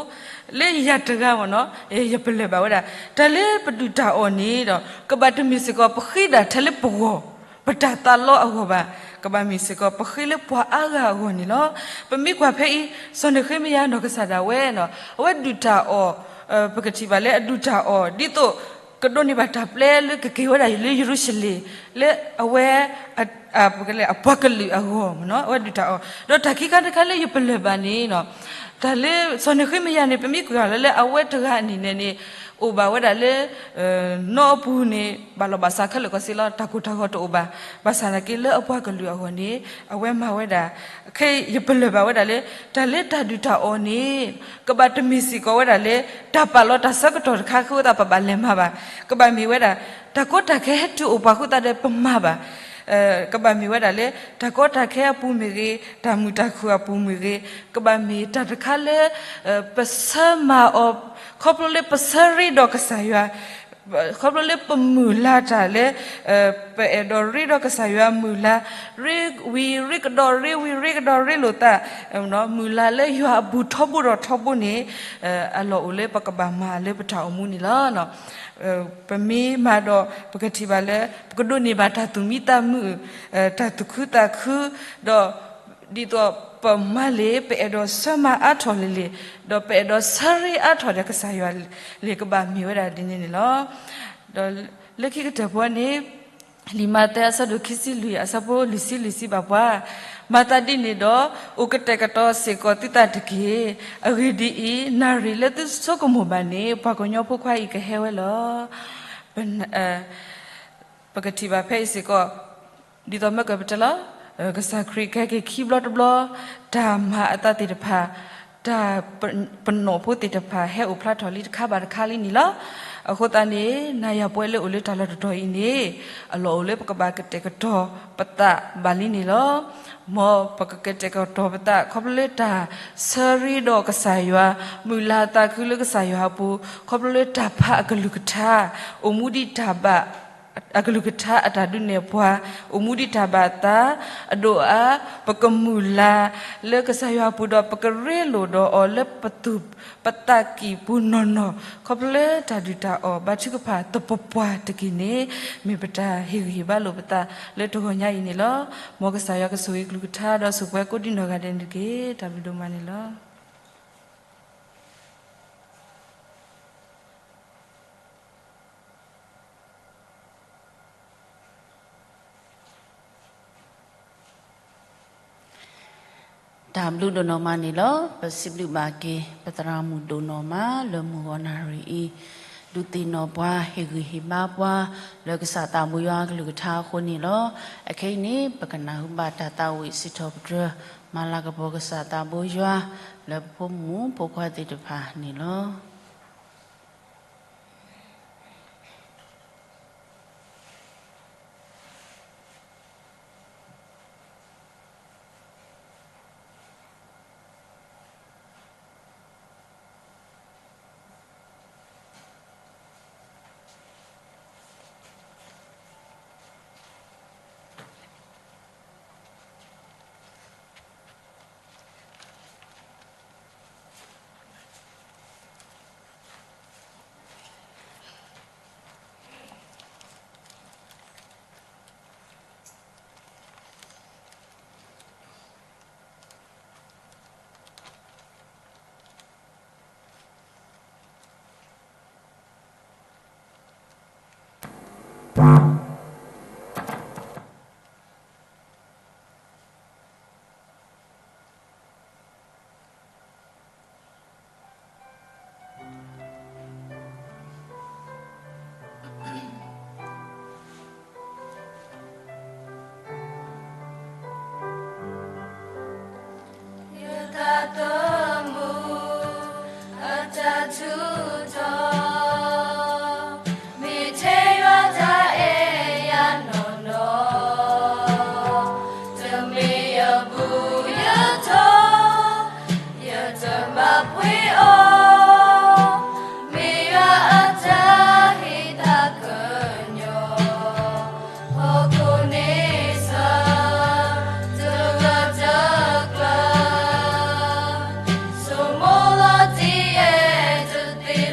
လၢယၤတဂၤမ့ၢ်နီၤ ယပလၢၢ်ဘၣ်ဝဲဒၣ် တၢ်လၢပဒုၣ်တၢ်အီၣ်န့ၣ်ဒီး ကဘၣ်တမ့ၢ်စ့ၢ်ကီး ပဃ့ဒၣ်ထဲလၢပဂီၢ် ပတၢ်သးလီအဂီၢ်ဘၣ်, ကဘၣ်မ့ၢ်စ့ၢ်ကီး ပဃ့လၢပှၤအါဂၤအဂီၢ်န့ၣ်လီၤ. ပမ့ၢ်ကွၢ်ဖဲအံၤ စီၤနဃ့မယၤနီၢ်ကစၢ်ဒၣ်ဝဲနီၤ အဝဲဒုၣ်တၢ်အီၣ် ပကထံၣ်ဘၣ်လၢအဒုၣ်တၢ်အီၣ် ဒ်သိး ကဒိးန့ၢ်ဘၣ်တၢ်ပျဲလၢကက့ၤဝဲဒၣ်လၢယရူၤၡလ့ၣ် လၢအဝဲ အပှၤကလုာ်အဂီၢ်မ့ၢ်နီၤ အဝဲဒုၣ်တၢ်အီၣ် ဒီးတၢ်ခံခါတခါလၢယပလၢၢ်ဘၣ်န့ၣ်နီၤ တၢ်လၢစီၤနဃ့မယၤန့ၣ် ပမ့ၢ်ကွၢ်လၢလၢအဝဲတဂၤန့ၣ်န့ၣ် အိၣ်ဘၣ်ဝဲဒၣ်လၢ နီၢ်အပူၤန့ၣ် ဘၣ်လီၤဘၣ်စးခဲလၢာ်ကီးစ့လီၤ တၢ်ကိၢ်တၢ်ဂီၤတအိၣ်ဘၣ်. ဘၣ်ဆၣ်သနာ်က့လၢအပှၤကလုာ်အဂီၢ်န့ၣ် အဝဲမၤဝဲဒၣ် ခဲအံၤယပလၢၢ်ဘၣ်ဝဲဒၣ်လၢ တၢ်လၢတၢ်ဒုၣ်တၢ်အီၣ်န့ၣ် ကဘၣ်တမ့ၢ်စ့ၢ်ကီးဝဲဒၣ်လၢ တၢ်ပာ်လီၤတၢ်ဆၢကတီၢ်တခါဃုသးပဘၣ်လဲၤမၤဘၣ်. ကဘၣ်မ့ၢ်ဝဲဒၣ် တၢ်ကီတၢ်ခဲဟဲတုၤအိၣ်ပှၤဃုသးဒီးပမၤဘၣ် ကဘၣ်မ့ၢ်ဝဲဒၣ်လၢ တၢ်ကီတၢ်ခဲအပူၤမ့ၢ်ဂ့ၤ တၢ်မုာ်တၢ်ခုၣ်အပူၤမ့ၢ်ဂ့ၤ ကဘၣ်မ့ၢ်တၢ်တခါလၢ ပဆၢမၤအီၤ ခီဖျိလၢပဆၢရ့ဒီးကစၢ်ယွၤ ခီဖျိလၢပမုၢ်လၢ်တၢ်လၢ ပအဲၣ်ဒိးရ့ဒီးကစၢ်ယွၤမုၢ်လၢ် ရ့ဝံၤရ့ကဒီးရ့ဝံၤရ့ကဒီးရ့လိာ်သး မုၢ်လၢ်လၢယွၤအဘူးထီဘိဒီးထီဘိန့ၣ် အလီၢ်အိၣ်လၢပကဘၣ်မၤလၢပတၢ်အိၣ်မူန့ၣ်လီၤ. ပမ့ၢ်မၤဒီး ပကထံၣ်ဘၣ်လၢ ပကဒိးန့ၢ်ဘၣ်တၢ်သူၣ်မံသးမုာ် တၢ်သူၣ်ခုသးခု ဒီး ဒ်သိးပမၤလၢ ပအဲၣ်ဒိးဆၢမၤအါထီၣ်လၢလံ ဒီးပအဲၣ်ဒိးဆၢရ့အါထီၣ်ဒီးကစၢ်ယွၤလံ ကဘၣ်မ့ၢ်ဝဲဒၣ်ဒ်န့ၣ်န့ၣ်လီၤ. ဒီးလၢခံကတၢၢ်ပဝဲန့ၣ် လံာ်မးသဲအဆၢဒိၣ်ခံဆံလွံၢ်အဆၢဖိလွံၢ်ဆံလွံၢ်စံးဘၣ်ပှၤ, မၤသးဒ်န့ၣ်ဒီး အိၣ်ကတဲာ်ကတီၤစ့ၢ်ကီးသုသးတက့ၢ်. အဂ့ၢ်ဒ်အံၤ, နၣ်ရံၣ်လၢသုဆိကမိၣ်ဘၣ်န့ၣ် ပှၤကညီဖိခွါအံၤကဟဲဝဲလီၤ. ပကထံၣ်ဘၣ်ဖဲအံၤစ့ၢ်ကီး ဒ်သိးမၢကၢၢ်ပတဲလီၤ, ကစၢ်ခရံာ်ကဟဲက့ၤခံဘျီတဘျီ, တၢ်မၤအသးသ့ၣ်တဖၣ်, တၢ်ပနီၣ်ဖိသ့ၣ်တဖၣ် ဟဲအိၣ်ဖျါထီၣ်လံတခါဘၣ်တခါလံန့ၣ်လီၤ. အဃိသတးန့ၣ် နၤယၤပဝဲလၢအိၣ်လၢတၢ်လီၢ်တတီၤအံၤန့ၣ် အလီၢ်အိၣ်လၢပကဘၣ်ကတဲာ်ကတီၤပသးဘၣ်လံန့ၣ်လီၤ. မ်ပကကတဲာ်ကတီၤပသး ခီဖျိလၢတၢ်ဆၢရ့ဒီးကစၢ်ယွၤ, မုၢ်လၢ်သးခုလၢကစၢ်ယွၤအပူၤ, ခီဖျိလၢတၢ်ဖးအကလုၢ်ကထါ, အိၣ်မူဒ်တၢ်ဘၣ် အကလုၢ်ကထါအတၢ်ဒုးနဲၣ်ပှၤ, အိၣ်မူဒ်တၢ်ဘၣ်သး, အဒိၣ်အါ, ပကမုၢ်လၢ်လၢကစၢ်ယွၤအပူၤဒီး ပကရ့လိာ်ဒီးအီၤလၢပသူၣ်ပသးကံၢ်ပူၤနီၢ်နီၢ်, ခီဖျိလၢတၢ်ဒုၣ်တၢ်အီၣ်ဘါထုကဖၣ်သပှၢ်ပှၢ်တက့ၢ်န့ၣ် မ့ၢ်ပတၢ်ဟ့ၣ်ဂံၢ်ဟ့ၣ်ဘါလိာ်ပသးလၢတဂီၤညါအံၤန့ၣ်လီၤ. မ်ကစၢ်ယွၤကဆိၣ်ဂ့ၤကလုၢ်ကထါဒီးဆိၣ်ပှဲၤကိးဒံနီၢ်ဂၤဒဲးန့ၣ်တက့ၢ်. တၢ်ဘျုးဒိၣ်မးန့ၣ်လီၤ. တၢ်ဘျုးဒိၣ်နီၢ်မးန့ၣ်လီၤ. ပစံးဘျုးဘၣ်က့ၤ ပသရၣ်မုၣ်ဒိၣ်နီၢ်မးလၢမုၢ်ဂီၤနၣ်ရံၣ်အံၤ, ဒုးသ့ၣ်နီၣ်ပှၤ ဟ့ၣ်ဂံၢ်ဟ့ၣ်ဘါပှၤ လၢကစၢ်သးဘိယွၤကလုၢ်ကထါအဃိန့ၣ်လီၤ. အခဲအံၤန့ၣ် ပကနၢ်ဟူဘၣ်တၢ်သးဝံၣ်စံးထီၣ်ပတြၢၤ မၤလၤကပီၤကစၢ်သးဘိယွၤ လၢပဖိမုၣ်ဖိခွါသ့ၣ်တဖၣ်န့ၣ်လီၤ. ယသးသမူအတၢ်ထူးထီၣ်, မ့ၢ်ထဲယွၤတၢ်အဲၣ်ယၤနီၢ်နီၢ်, တမ့ၢ်ယဘူၣ်ယတီၤ, ယတမၤပှဲၤအီၤ, မ့ၢ်ယွၤအတၢ်ဟ့ၣ်သးကညီၤ ဟီၣ်ခိၣ်န့ဆၢၣ် တဂၢၢ်တကျၢၤ, ဆိမိၣ်လီၤတံၢ်အဲၣ်တသ့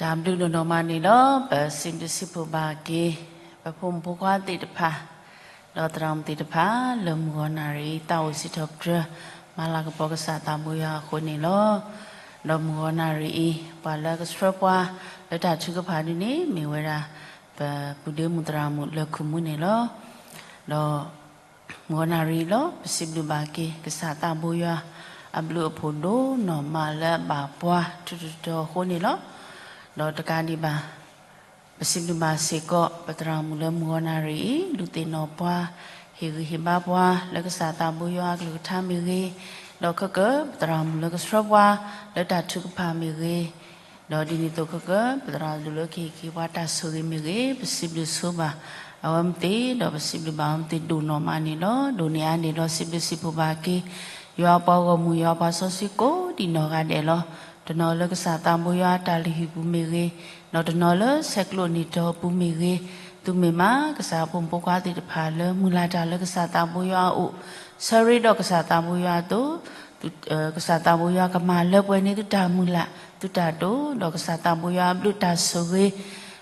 တၢ်ဘျုးဒိၣ်နီၢ်မးန့ၣ်လီၤ. ပစံးဘျုးစံးဖှိၣ်ဘၣ်က့ၤ ပဖိမုၣ်ဖိခွါသ့ၣ်တဖၣ် ဒီးသရၣ်မုၣ်သ့ၣ်တဖၣ် လၢမုၢ်ဂီၤနၣ်ရံၣ်အံၤ သးအိၣ်စံးထီၣ်ပတြၢၤ မၤလၤကပီၤကစၢ်သးဘိယွၤအဃိန့ၣ်လီၤ. ဒီးမုၢ်ဂီၤနၣ်ရံၣ်အံၤ ပှၤလၢကဆှၢပှၤ လၢတၢ်ထုကဖၣ်ဒ်န့ၣ် မ့ၢ်ဝဲဒၣ် ပပုၢ်ဒ့မုၣ်သရၣ်မုၣ်လၢၢ်ခုၣ်မူန့ၣ်လီၤ. ဒီး မုၢ်ဂီၤနၣ်ရံၣ်လီၤ ပစံးဘျုးဘၣ်က့ၤ ကစၢ်သးဘိယွၤ အဘျုးအဖှိၣ်ဒိၣ်နီၢ်မးလၢအဘၣ်ပှၤထူးထူးတီၤတီၤအဃိန့ၣ်လီၤ. ဒီးတကးဒံးဘၣ် ပစံးဘျုးဘၣ်စ့ၢ်ကီး ပသရၣ်မုၣ်လၢမုၢ်ဂီၤနၣ်ရံၣ်အံၤ ဒုးသ့ၣ်နီၣ်ပှၤ ဟ့ၣ်ဂံၢ်ဟ့ၣ်ဘါပှၤ လၢကစၢ်သးဘိယွၤအကလုၢ်ကထါမ့ၢ်ဂ့ၤ, ဒီးခဲကၢၢ် ပသရၣ်မုၣ်လၢကဆှၢပှၤ လၢတၢ်ထုကဖၣ်မ့ၢ်ဂ့ၤ, ဒီးဒ်န့ၣ်အသိးခဲကၢၢ် ပသရၣ်ဒိၣ်လၢကဟ့ၣ်က့ၤပှၤတၢ်ဆိၣ်ဂ့ၤမ့ၢ်ဂ့ၤ, ပစံးဘျုးဆိဘၣ် အဝဲမ့ၢ်သ့ၣ် ဒီးပစံးဘျုးဘၣ်အဝဲမ့ၢ်သ့ၣ်ဒိၣ်နီၢ်မးန့ၣ်လီၤ. ဒိၣ်န့ၢ်အါန့ၣ်လီၤ စံးဘျုးစံးဖှိၣ်ဘၣ်က့ၤ ယွၤပှၤဂီၢ်မုၢ် ယွၤပှၤစီဆှံကိးဒံးနီၢ်ဂၤဒဲးလီၤ. တနီၤလၢကစၢ်သးဘိယွၤအတၢ်လုၢ်ဟံၣ်ပူၤမ့ၢ်ဂ့ၤ, ဒီးတနီၤလၢဆဲးကျိးနံၣ်တီၤအပူၤမ့ၢ်ဂ့ၤ, သုမ့ၢ်မး ကစၢ်အဖိမုၣ်ဖိခွါသ့ၣ်တဖၣ်လၢမုၢ်လၢ်တၢ်လၢကစၢ်သးဘိယွၤအအိၣ်, ဆၢရ့ဒီးကစၢ်သးဘိယွၤအသိး, ကစၢ်သးဘိယွၤကမၤလၢပှဲၤန့ၢ်သုတၢ်မုၢ်လၢ် သုတၢ်ဒိၣ်, ဒီးကစၢ်သးဘိယွၤအဘျုးတၢ်ဆိၣ်ဂ့ၤ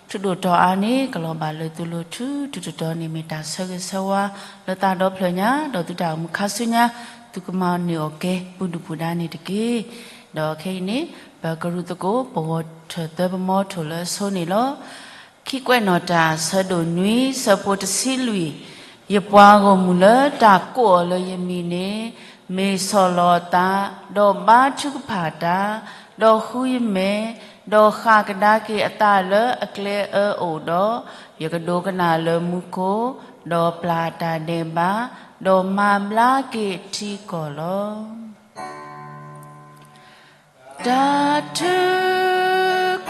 ထူးဒိၣ်တီၤအါန့ၣ် ကလီၤဘၣ်လၢသုလိၤထူထူတီၤတီၤန့ၣ် မ့ၢ်တၢ်ဆၢဂ့ၤဆၢဝါ လၢသးဒီဖျၢၣ်ညါ, ဒီးသုတၢ်အိၣ်မူခါဆူညါ, သုကမၤန့ၢ်အီၣ်ကဲ ပူၤဒုၣ်ပူၤဒါန့ၣ်တက့ၢ်. ဒီးခဲအံၤန့ၣ် ပကရူၢ်သကိးပဂီၢ်ထၢၣ်သၢပမီထိၣ်လၢအဆိန့ၣ်လီၤ. ခံကွဲးနီၣ်တၢ် ဆၢဒိၣ်နွံ ဆၢဖိတဆံလွံၢ်, ယပှၤဂီၢ်မုၢ်လၢတၢ်ကိးအီၤလၢယမံၤန့ၣ် မ့ၢ်ဆီၣ်လီၤအသး, ဒီးဘါထုကဖၣ်တၢ်, ဒီးဃုယမဲာ်, ဒီးဃၣ်ကဒါက့ၤအသးလၢအကျဲအၢအအိၣ်ဒီး, ယကဒိကနၣ်လၢမူခိၣ်, ဒီးပျၢ်တၢ်ဒဲးဘး, ဒီးမၤဘျါက့ၤထံကီၢ်လီၤ. တၢ်ထု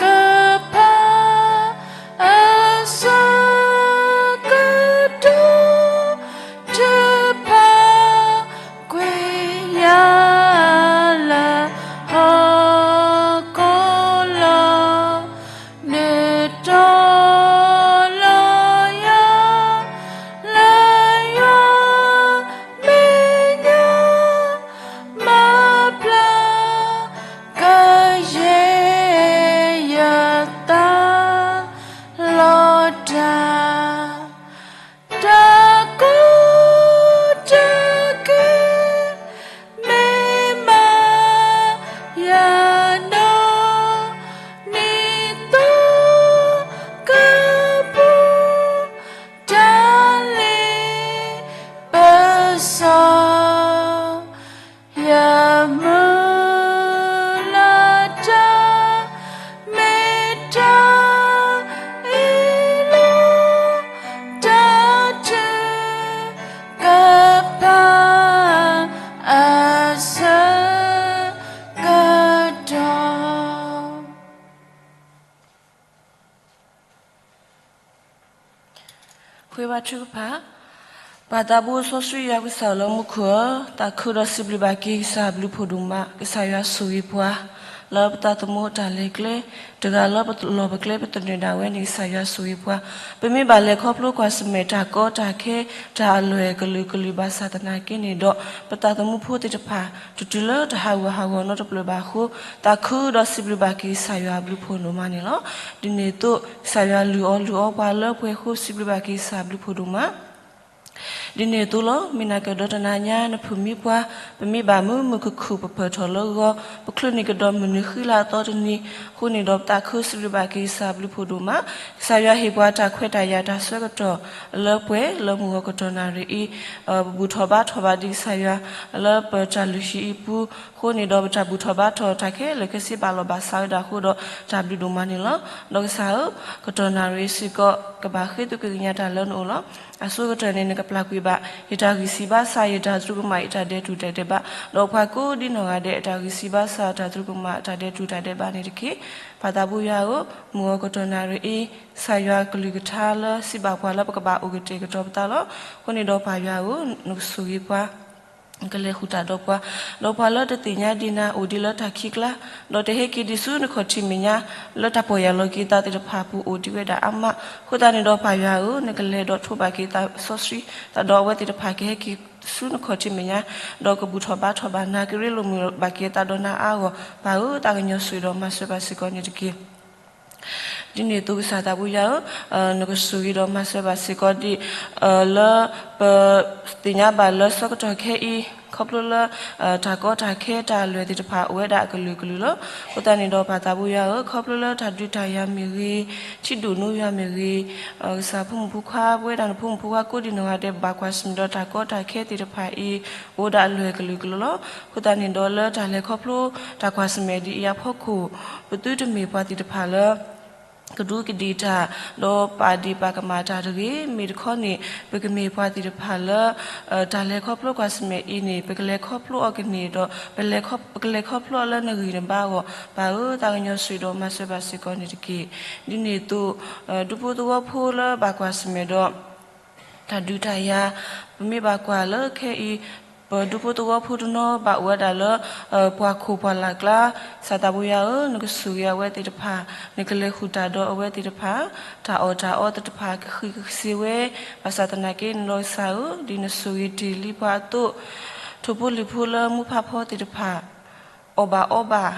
ကဖၣ် အဆၢကတီၢ် ထုကဖၣ် ကွံာ်ယၤလၢဟီၣ်ခိၣ်လီၤ. နုာ်တီၤလီၤယၤ လၢယွၤမဲာ်ညါ မၤဘျါ ကယဲၢ်ယသးလီၤတၢ်, တၢ်ကိးတၢ်ဂီၤ မ့ၢ်မၤယၤဒီး နံၣ်သီကပူၤ တၢ်လ့ပစီ ယမုၢ်လၢ်တၢ် မ့ၢ်တၢ်အ့ၣ်လိာ် တၢ်ထုကဖၣ် အဆၢကတီၢ် ဃ့ဘါထုကဖၣ်. ပၢ်သးဘိစီဆှံယွၤကစၢ်လၢမူခိၣ်ဧၢ, သးခုဒီးစံးဘျုးဘၣ်က့ၤကစၢ်အဘျုးဖှိၣ်ဒိၣ်မး, ကစၢ်ယွၤဆိၣ်ဂ့ၤပှၤ လၢပသးသမူအတၢ်လဲၤကျဲ, တဂၤလၢပလီၢ်ပကျဲပသနၢၣ်ဒၣ်ဝဲန့ၣ် ကစၢ်ယွၤဆိၣ်ဂ့ၤပှၤ, ပမ့ၢ်ဘၣ်လဲၤခီဖျိကွၢ်ဆၢၣ်မဲာ်တၢ်ကီတၢ်ခဲ တၢ်အလွဲၢ်ကလုာ်ကလုာ်ဘၣ်ဆၣ်သနာ်က့န့ၣ်ဒီး ပသးသမူဖိသ့ၣ်တဖၣ် တတုၤလၢတဟးဂူာ်ဟးဂီၤနီတဖျၢၣ်ဘၣ်အဃိ သးခုဒီးစံးဘျုးဘၣ်က့ၤကစၢ်ယွၤအဘျုးဖှိၣ်ဒိၣ်မးန့ၣ်လီၤ. ဒ်န့ၣ်အသိး ကစၢ်ယွၤလုၢ်အီၣ်လုၢ်အီပှၤလၢပှဲၤဃိစံးဘျုးဘၣ်က့ၤကစၢ်အဘျုးဖှိၣ်ဒိၣ်မး ဒ်န့ၣ်အသိးလီၤ. မ့ၢ်နာ်က့ၤဒီးတနၤညါ နဖုၣ်မံပှၤ, ပမ့ၢ်ဘၣ်မုာ်မုာ်ခုၣ်ခုၣ်ပဖၢၣ်ထီၣ်လၢဂီၤ, ပချုးန့ၢ်ကဒီးမုၢ်နံၤဃံလၤအသီတနံၤ, အဃိန့ၣ်ဒီးပသးခုစံးဘျုးဘၣ်က့ၤကစၢ်အဘျုးဖှိၣ်ဒိၣ်မး, ကစၢ်ယွၤဟ့ၣ်ပှၤတၢ်ခွဲးတၢ်ယာ်တၢ်ဆၢကတီၢ် လၢပှဲၤလၢမုၢ်ဂီၤကတီၢ်နၣ်ရံၣ်အံၤ, ပဘူၣ်ထီၣ်ဘါထီၣ်ဘၣ်ဒံးကစၢ်ယွၤ လၢပတၢ်လုၢ်ဟံၣ်အံၤပူၤ, အဃိန့ၣ်ဒီးပတၢ်ဘူၣ်ထီၣ်ဘါထီၣ်တၢ်ခဲလၢာ်ခဲဆ့ဘၣ်လီၤဘၣ်စးဝဲဒၣ်အဃိဒီး တၢ်ဘျုးဒိၣ်မးန့ၣ်လီၤ. ဒီးကစၢ်ဧၢ, ကတီၢ်နၣ်ရံၣ်စ့ၢ်ကီး ကဘၣ်ဃ့သုးက့ညါတၢ်လၢနအိၣ်လီၤ. အဆိကတၢၢ်န့ၣ် နကပျၢ်ကွံာ်ဘၣ် ယတၢ်ဂံၢ်စၢ်ဘါစၢ် ယတၢ်သရူးကမၣ် ယတၢ်ဒဲးတူၢ်တၢ်ဒဲးဘး, ဒီးပှၤကိးဒ်နီၢ်ဂၤဒဲး အတၢ်ဂံၢ်စၢ်ဘါစၢ် တၢ်သရူးကမၣ် တၢ်ဒဲးတူၢ်တၢ်ဒဲးဘးန့ၣ်တက့ၢ်. ပၢ်သးဘိယွၤဧၢ, မုၢ်ဂီၤကတီၢ်နၣ်ရံၣ်အံၤ ကစၢ်ယွၤကလုၢ်ကထါလၢစံးဘၣ်ပှၤလၢပကဘၣ်အိၣ်ကတဲာ်ကတီၤပသးလီၤ. အဃိန့ၣ်ဒီးပၢ်ယွၤဧၢ, နကဆိၣ်ဂ့ၤပှၤ ကလဲၤဃုာ်တၢ်ဒီးပှၤ, ဒီးပှၤလၢတသ့ၣ်ညါဒံးနၤအိၣ်ဒံးလၢတၢ်ခံးကျါ, ဒီးတဟဲက့ၤဒံးဆူနခီၣ်ထံးမဲာ်ညါ, လၢတၢ်ပီၢ်ယၢ်လီၤက့ၤသးသ့ၣ်တဖၣ်အပူၤအိၣ်ဒံးဝဲဒၣ်အါမး, အဃိသတးန့ၣ်ဒီးပၢ်ယွၤဧၢ, နကလဲၤဒီးထိးဘၣ်က့ၤသးစီဆှံ, သးဒီးအဝဲသ့ၣ်တဖၣ်ကဟဲက့ၤဆူနခီၣ်ထံးမဲာ်ညါ, ဒီးကဘူၣ်ထီၣ်ဘါထီၣ်ဘၣ်နၤ, ကရ့လိာ်မုာ်ဘၣ်က့ၤသးဒီးနၤအါအဂီၢ်, ပၢ်ဧၢ, သးကညီၤဆိၣ်ဒီးမၤစၢၤပှၤစ့ၢ်ကီးန့ၣ်တက့ၢ်. ဒ်န့ၣ်အသိးကစၢ်သးပူယွၤဧၢ, နကဆိၣ်ဂ့ၤဒီးမၤစၢၤဘၣ်စ့ၢ်ကီးဒံး, လၢပသ့ၣ်ညါဘၣ်လၢဆၢကတီၢ်ခဲအံၤ ခီဖျိလၢ တၢ်ကီတၢ်ခဲတၢ်အလွဲၢ်သ့ၣ်တဖၣ် အိၣ်ဝဲဒၣ်အကလုာ်ကလုာ်လီၤ. အဃိသတးန့ၣ်ဒီးပၢ်သးပူယွၤဧၢ, ခီဖျိလၢတၢ်ဒုးတၢ်ယၤမ့ၢ်ဂ့ၤ, ထံဒိၣ်နူယွၤမ့ၢ်ဂ့ၤ, ကစၢ်ဖိမုၣ်ဖိခွါ ပဝဲဒၣ်နဖိမုၣ်ဖိခွါကိးဒံနီၢ်ဂၤဒဲး ဘၣ်ကွၢ်ဆၢၣ်မဲာ်ဒီးတၢ်ကီတၢ်ခဲသ့ၣ်တဖၣ်အံၤ အိၣ်ဝဲဒၣ်အလွဲၢ်ကလုာ်ကလုာ်လီၤ. အဃိသတးန့ၣ်ဒီးလၢတၢ်လဲၤခီဖျိတၢ်ကွၢ်ဆၢၣ်မဲာ်ဒ်အံၤအဖီခိၣ် ပသုတမ့ၢ်ပှၤသ့ၣ်တဖၣ်လၢ ကဒူးကဒ့ၣ်တၢ် ဒီးပာ်ဒ့ၣ်ပာ်ကမၣ်တၢ်တဂ့ၤ, မ့ၢ်တခီန့ၣ် ပကမ့ၢ်ပှၤသ့ၣ်တဖၣ်လၢ တၢ်လဲၤခီဖျိကွၢ်ဆၢၣ်မဲာ်အံၤန့ၣ် ပကလဲၤခီဖျိအီၤကန့ၢ်ဒီး ပလဲၤခီ ပကလဲၤခီဖျိအီၤလၢနဂံၢ်နဘါအဂီၢ်, ပၢ်ဧၢ သးကညီၤဆိၣ်ဂ့ၤဒီးမၤစၢၤဘၣ်စ့ၢ်ကီးန့ၣ်တက့ၢ်. ဒ်န့ၣ်အသိး ဒူဖိသဝီဖိလၢဘၣ်ကွၢ်ဆၢၣ်မဲာ်ဒီး တၢ်ဒုးတၢ်ယၤ, ပမ့ၢ်ဘၣ်ကွၢ်လၢခဲအံၤ ပဒူဖိသဝီဖိတနီၤဘၣ်အိၣ်ဝဲဒၣ်လၢ ပှၤခိၣ်ပှၤလၢ်ကျါ, ကစၢ်သးပူယွၤဧၢ, နကဆိၣ်ဂ့ၤအဝဲသ့ၣ်တဖၣ်, နကလဲၤဃုာ်တၢ်ဒီးအဝဲသ့ၣ်တဖၣ်, တၢ်အီၣ်တၢ်အီသ့ၣ်တဖၣ်ကဃံကစ့ဝဲ, ဘၣ်ဆၣ်သနာ်က့န့ၣ်ဒီးကစၢ်ဧၢ, ဒ်နဆိၣ်ဂ့ၤတ့ၢ်လံပှၤအသိး, ထိၣ်ဖိလံၣ်ဖိလၢမိၢ်ပၢ်ဖီသ့ၣ်တဖၣ် အီၣ်ဘၣ်အီဘၣ်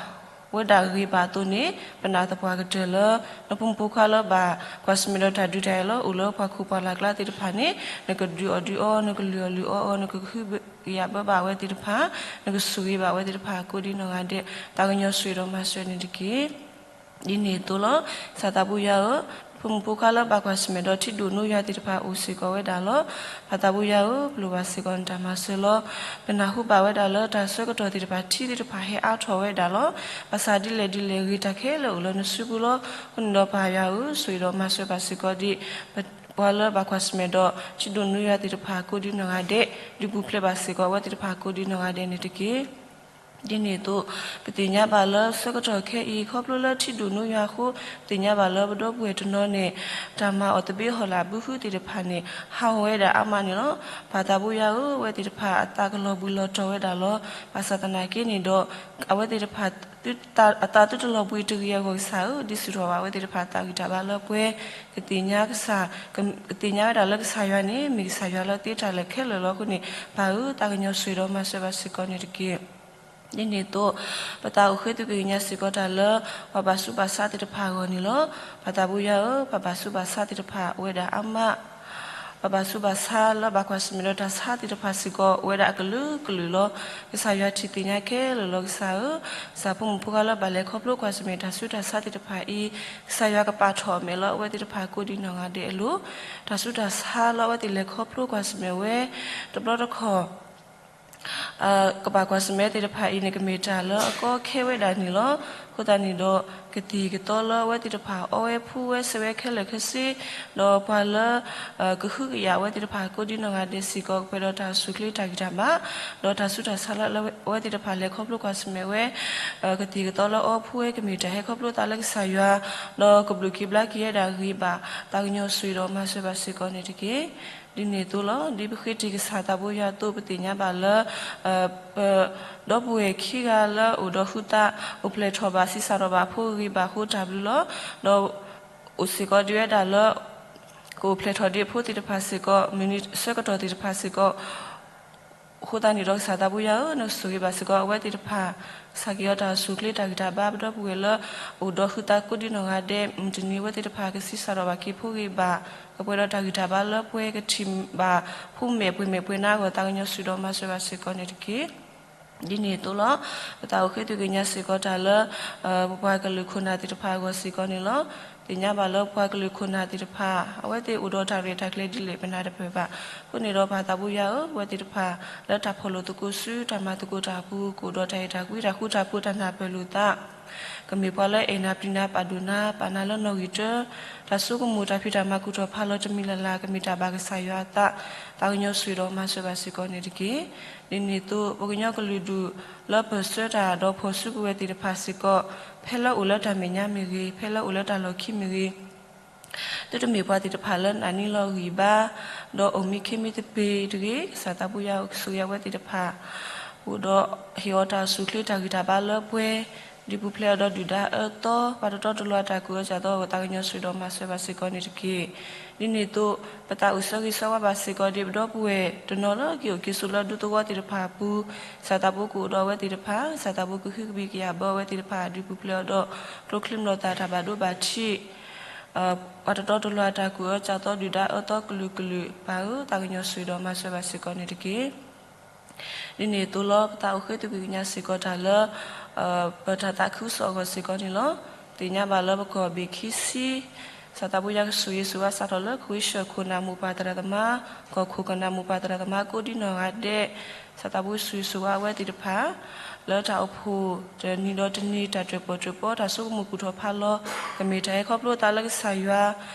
ဝဲဒၣ်ဂ့ၤဘၣ်အသိးန့ၣ်, ပနာ်သပှၢ်ကတၢၢ်လၢ နဖိမုၣ်ဖိခွါလၢဘၣ်ကွၢ်ဆၢၣ်မဲာ်ဒီးတၢ်ဒုးတၢ်ယၤလၢအိၣ်လၢပှၤခိၣ်ပှၤလၢ်ကျါသ့ၣ်တဖၣ်န့ၣ်, နကဒုးအီၣ်ဒုးအီ, နကလုၢ်အီၣ်လုၢ်အီအီ, နကကဟုကယာ်ဘၢဘၣ်အဝဲသ့ၣ်တဖၣ်, နကဆိၣ်ဂ့ၤဘၣ်အဝဲသ့ၣ်တဖၣ်ကိးဒံနီၢ်ဂၤဒဲး, သးကညီၤဆိၣ်ဂ့ၤဒီးမၤစၢၤန့ၣ်တက့ၢ်. ဒ်န့ၣ်အသိးလီၤ. ကစၢ်သးပူယွၤဧၢ, ဖိမုၣ်ဖိခွါလၢဘၣ်ကွၢ်ဆၢၣ်မဲာ်ဒီးထံဒိၣ်နူယွၤသ့ၣ်တဖၣ်အိၣ်စ့ၢ်ကီးဝဲဒၣ်လီၤ. ပၢ်သးပူယွၤဧၢ, ပလိၣ်ဘၣ်စ့ၢ်ကီးနတၢ်မၤစၢၤလီၤ. ပနၢ်ဟူဘၣ်ဝဲဒၣ်လၢတၢ်ဆၢကတီၢ်သ့ၣ်တဖၣ် ထံသ့ၣ်တဖၣ်ဟဲအါထီၣ်ဝဲဒၣ်လီၤ. ဘၣ်ဆၣ်ဒ်လဲၣ်ဒ်လဲၣ်ဂ့ၤတၢ်ခဲလၢာ်အိၣ်လၢနစုပူၤလီၤ. အဃိန့ၣ်ဒီးပၢ်ယွၤဧၢ, ဆိၣ်ဂ့ၤဒီးမၤစၢၤဘၣ်စ့ၢ်ကီးဒံး ပှၤလၢဘၣ်ကွၢ်ဆၢၣ်မဲာ်ဒီး ထံဒိၣ်နူယွၤသ့ၣ်တဖၣ်ကိးဒံနီၢ်ဂၤဒဲး, ဒုးပူၤဖျဲးဘၣ်စ့ၢ်ကီးအဝဲသ့ၣ်တဖၣ်ကိးဒံနီၢ်ဂၤဒဲးန့ၣ်တက့ၢ်. ဒ်န့ၣ်အသိး, ပသ့ၣ်ညါဘၣ်လၢဆၢကတီၢ်ခဲအံၤ ခီဖျိလၢထံဒိၣ်နူယွၤအဃိ, ပသ့ၣ်ညါဘၣ်လၢပဒီပုၢ်ဝဲၢ်တနီၤန့ၣ် တၢ်မၤအီၣ်သဘ့ဟီၣ်လာ်ဘုဟုသ့ၣ်တဖၣ်န့ၣ် ဟးဂီၤဝဲဒၣ်အါမးန့ၣ်လီၤ. ပၢ်သးပူယွၤဧၢ, အဝဲသ့ၣ်တဖၣ်အသးကလီၤဘှံးလီၤတီၤဝဲဒၣ်လီၤ. ဘၣ်ဆၣ်သနာ်က့န့ၣ်ဒီး အဝဲသ့ၣ်တဖၣ် အသးသုတလီၤဘှံးတဂ့ၤအဂီၢ်ကစၢ်ဧၢ, ဒ်ဆူၣ်ထီၣ်ဘၣ်အဝဲသ့ၣ်တဖၣ်အသးဂံၢ်တၢ်ဘါလၢပှဲၤ, ကသ့ၣ်ညါကစၢ်, ကသ့ၣ်ညါဝဲဒၣ်လၢကစၢ်ယွၤန့ၣ် မ့ၢ်ကစၢ်ယွၤလၢသ့တၢ်လၢာ်ခဲလၢာ်လီၤ. အဃိန့ၣ် ပၢ်ဧၢ, သးကညီၤဆိၣ်ဂ့ၤဒီးမၤစၢၤဘၣ်စ့ၢ်ကီးန့ၣ်တက့ၢ်. ဒ်န့ၣ်အသိး, ပသးအိၣ်ဃ့သုးက့ၤကညးစ့ၢ်ကီးတၢ်လၢ ပှၤဘၣ်ဆူးဘၣ်ဆါသ့ၣ်တဖၣ်အဂီၢ်န့ၣ်လီၤ. ပၢ်သးပူယွၤဧၢ, ပှၤဘၣ်ဆူးဘၣ်ဆါသ့ၣ်တဖၣ်အိၣ်ဝဲဒၣ်အါမး, ပှၤဘၣ်ဆူးဘၣ်ဆါလၢဘၣ်ကွၢ်ဆၢၣ်မဲာ်ဒီးတၢ်ဆါသ့ၣ်တဖၣ်စ့ၢ်ကီး အိၣ်ဝဲဒၣ်အကလုာ်ကလုာ်လီၤ. ကစၢ်ယွၤထံၣ်သ့ၣ်ညါခဲလၢာ်လီၤ. ကစၢ်ဧၢ, ကစၢ်ဖိမုၣ်ဖိခွါလၢဘၣ်လဲၤခီဖျိကွၢ်ဆၢၣ်မဲာ်တၢ်ဆူးတၢ်ဆါသ့ၣ်တဖၣ်အံၤ, ကစၢ်ယွၤကပာ်ထီၣ်အမဲာ်လၢအဝဲသ့ၣ်တဖၣ်ကိးဒံနီၢ်ဂၤဒဲးအလိၤ, တၢ်ဆူးတၢ်ဆါလၢအဝဲသ့ၣ်လဲၤခီဖျိကွၢ်ဆၢၣ်မဲာ်ဝဲ တဘျီတခီၣ် ကဘၣ်ကွၢ်ဆၢၣ်မဲာ်သ့ၣ်တဖၣ်အံၤန့ၣ် ကမ့ၢ်တၢ်လၢအကီခဲဝဲဒၣ်န့ၣ်လီၤ. အဃိသတးန့ၣ်ဒီး ကသံၣ်ကသီလၢအဝဲသ့ၣ်တဖၣ် အီဝဲဖှူဝဲစဲးဝဲခဲလၢာ်ခဲဆ့, ဒီးပှၤလၢ ကဟုကယာ်အဝဲသ့ၣ်တဖၣ်ကိးဒံနီၢ်ဂၤဒဲးစ့ၢ်ကီး ကပှဲၤဒီးတၢ်အိၣ်ဆူၣ်အိၣ်ချ့တၢ်ဂံၢ်တၢ်ဘါ, ဒီးတၢ်ဆူးတၢ်ဆါလၢအဝဲသ့ၣ်တဖၣ်လဲၤခီဖျိကွၢ်ဆၢၣ်မဲာ်ဝဲ ကသံၣ်ကသီလၢအီဖှူဝဲ ကမ့ၢ်တၢ်ဟဲခီဖျိသးလၢကစၢ်ယွၤ, ဒီးကဘျုးက့ၤဘျါက့ၤဝဲဒၣ်ဂ့ၤဘၣ် သးကညီၤဆိၣ်ဂ့ၤဒီးမၤစၢၤဘၣ်စ့ၢ်ကီးန့ၣ်တက့ၢ်. ဒ်န့ၣ်အသိးလီၤ. ဒ်ပဃ့တံၢ်ကစၢ်သးဘိယွၤအသိး ပသ့ၣ်ညါဘၣ်လၢ ပ ဒီပုၢ်ဝဲၢ်ခံဂၤလၢအိၣ်ဒီးဟုသး အိၣ်ဖျဲၣ်ထီၣ်ဘၣ် ဆံးစၢ်ထီၣ်ဘၣ်ဖိဂ့ၤဘၣ်အဃိတၢ်ဘျုးလီၤ. ဒီးအိၣ်စ့ၢ်ကီးဒံးဝဲဒၣ်လၢ ကအိၣ်ဖျဲၣ်ထီၣ်ဒံးအဖိသ့ၣ်တဖၣ်စ့ၢ်ကီး မုၢ်နံၤဆၢကတီၢ်သ့ၣ်တဖၣ်စ့ၢ်ကီး အဃိသတးန့ၣ်ဒီး ကစၢ်သးဘိယွၤဧၢ, နကဆိၣ်ဂ့ၤဘၣ်စ့ၢ်ကီးအဝဲသ့ၣ်တဖၣ်, ကစၢ်က့ၤအီၤတၢ်အိၣ်ဆူၣ်အိၣ်ချ့တၢ်ဂံၢ်တၢ်ဘါ ပဒီပုၢ်ဝဲၢ်လၢ အိၣ်ဒီးဟုသးကိးဒံနီၢ်ဂၤဒဲး မုၢ်တနံၤအဝဲသ့ၣ်တဖၣ် ကဆံးစၢ်ထီၣ်ဘၣ်က့ၤဖိဂ့ၤဘၣ်, ကပှဲၤဒီးတၢ်ဂံၢ်တၢ်ဘါလၢပှဲၤ ကထံၣ်ဘၣ်ဖိမဲာ်ပှဲၤမဲာ်ပှဲၤနါအဂီၢ် သးကညီၤဆိၣ်ဂ့ၤဒီးမၤစၢၤဘၣ်စ့ၢ်ကီးန့ၣ်တက့ၢ်. ဒ်န့ၣ်အသိးလီၤ. ပသးအိၣ်ဃ့သုးကညးစ့ၢ်ကီးတၢ်လၢ ပပှၤကလုာ်ခိၣ်နၢ်သ့ၣ်တဖၣ်အဂီၢ်စ့ၢ်ကီးန့ၣ်လီၤ. သ့ၣ်ညါဘၣ်လၢပပှၤကလုာ်ခိၣ်နၢ်သ့ၣ်တဖၣ် အဝဲသ့ၣ်အိၣ်ဒီးတၢ်ရဲၣ်တၢ်ကျဲၤဒ်လဲၣ် ပနၢ်တပၢၢ်ဘၣ်. အဃိန့ၣ်ဒီးပၢ်သးဘိယွၤဧၢ, အဝဲသ့ၣ်တဖၣ်လၢတၢ်ဖီၣ်လိာ်သကိးဆူ တၢ်မၤသကိးတၢ်အပူၤ ကအိၣ်ဒီးတၢ်အဲၣ်တၢ်ကွံ တၢ်ဃူတၢ်ဖိး တၢ်နၢ်ပၢၢ်လိာ်သး ကမ့ၢ်ပှၤလၢအဲၣ်နၤပျံၤနၤ ပာ်ဒိၣ်နၤ ပာ်နၤလၢနီၣ်ဂံၢ်တၢ တၢ်ဆိကမိၣ်တၢ်ဖံးတၢ်မၤကူၣ်ထီၣ်ဖးလီၤတမံၤလၢ်လၢ် ကမ့ၢ်တၢ်ဘၣ်ကစၢ်ယွၤအသး သးကညီၤဆိၣ်ဂ့ၤဒီးမၤစၢၤဘၣ်စ့ၢ်ကီးန့ၣ်တက့ၢ်. ဒ်န့ၣ်အသိး ပှၤကညီကလုာ်ဒူၣ်လၢပၢၢ်ဆၢတၢ်ဒီးဖီၣ်စုကဝဲၤသ့ၣ်တဖၣ်စ့ၢ်ကီး ဖဲလၢအိၣ်လၢတၢ်မဲာ်ညါမ့ၢ်ဂ့ၤ ဖဲလၢအိၣ်လၢတၢ်လီၢ်ခံမ့ၢ်ဂ့ၤ သုတမ့ၢ်ပှၤသ့ၣ်တဖၣ်လၢနာ်န့ၢ်လီၤဂံၢ်ဘါ ဒီးအိၣ်မံခ့မံသပ့ၤတဂ့ၤ. ကစၢ်သးဘိယွၤကဆိၣ်ဂ့ၤအဝဲသ့ၣ်တဖၣ် အိၣ်ဒီးဟ့ၣ်အီၤတၢ်အိၣ်ဆူၣ်အိၣ်ချ့တၢ်ဂံၢ်တၢ်ဘါလၢပှဲၤ ဒုးပူၤဖျဲးအီၤဒီးဒုၣ်ဒါအၢသီ ပှၤတတီတလိၤအတၢ်ကူၣ်အၢစၢ်သီအဂီၢ် သးကညီၤဆိၣ်ဂ့ၤဒီးမၤစၢၤဘၣ်စ့ၢ်ကီးန့ၣ်တက့ၢ်. ဒ်န့ၣ်အသိး ပသးအိၣ်ဆၢဂ့ၤဆၢဝါဘၣ်စ့ၢ်ကီးဒ် ပဒီပုၢ်ဝဲၢ်တနီၤလၢက့ၤအိၣ်က့ၤဆိးလၢဒူသဝီသ့ၣ်တဖၣ်အပူၤ ကစၢ်သးဘိကအိၣ်ဒီးအဝဲသ့ၣ်တဖၣ် ကစၢ်သးဘိကဟုကယာ်ကဘၢအဝဲသ့ၣ်တဖၣ် ဒုးပူၤဖျဲးအီၤဒီး ကျိချံမျိာ်သၣ်တၢ်ဘၣ်ဒိဘၣ်ထံး ပှၤတတီတလိၤအတၢ်ကူၣ်အၢကၠးသီဒုၣ်ဒါအၢသီကလုာ်ကလုာ် ပၢ်ဧၢ သးကညီၤဆိၣ်ဂ့ၤဒီးမၤစၢၤဘၣ်စ့ၢ်ကီးန့ၣ်တက့ၢ်. ဒ်န့ၣ်အသိးလီၤ ပသးအိၣ်ဃ့ၢ်သုးက့ၤကညးစ့ၢ်ကီးတၢ်လၢ ပတၢ်သးခုကစီၣ်အဂီၢ်စ့ၢ်ကီးန့ၣ်လီၤ. သ့ၣ်ညါဘၣ်လၢပကီၢ်ဘ့ၣ်ခံဆံ စၢ်သးပူၤယၤကဆိၣ်ဂ့ၤဆိၣ်ဝါစးထီၣ်လၢ ခဝ့ၡၢၣ်ခိၣ်နၢ်မိၢ်ပှၢ်သရၣ်သမါ, ကီၢ်ခိၣ်ကနၢ်မိၢ်ပှၢ်သရၣ်သမါကိးဒ်နီၢ်ဂၤဒဲး, စၢ်သးပူၤဆိၣ်ဂ့ၤဆိၣ်ဝါအဝဲသ့ၣ်တဖၣ် လၢတၢ်အိၣ်ဖှိၣ်တနံၤဒီးတနံၤ တၢ်တၢၣ်ပီၣ်တၢၣ်ပီ တၢ်ဆိကမိၣ်ကူၣ်ထီၣ်ဖးလီၤ ကမ့ၢ်တၢ်ဟဲခီဖျိသးလၢကစၢ်ယွၤ,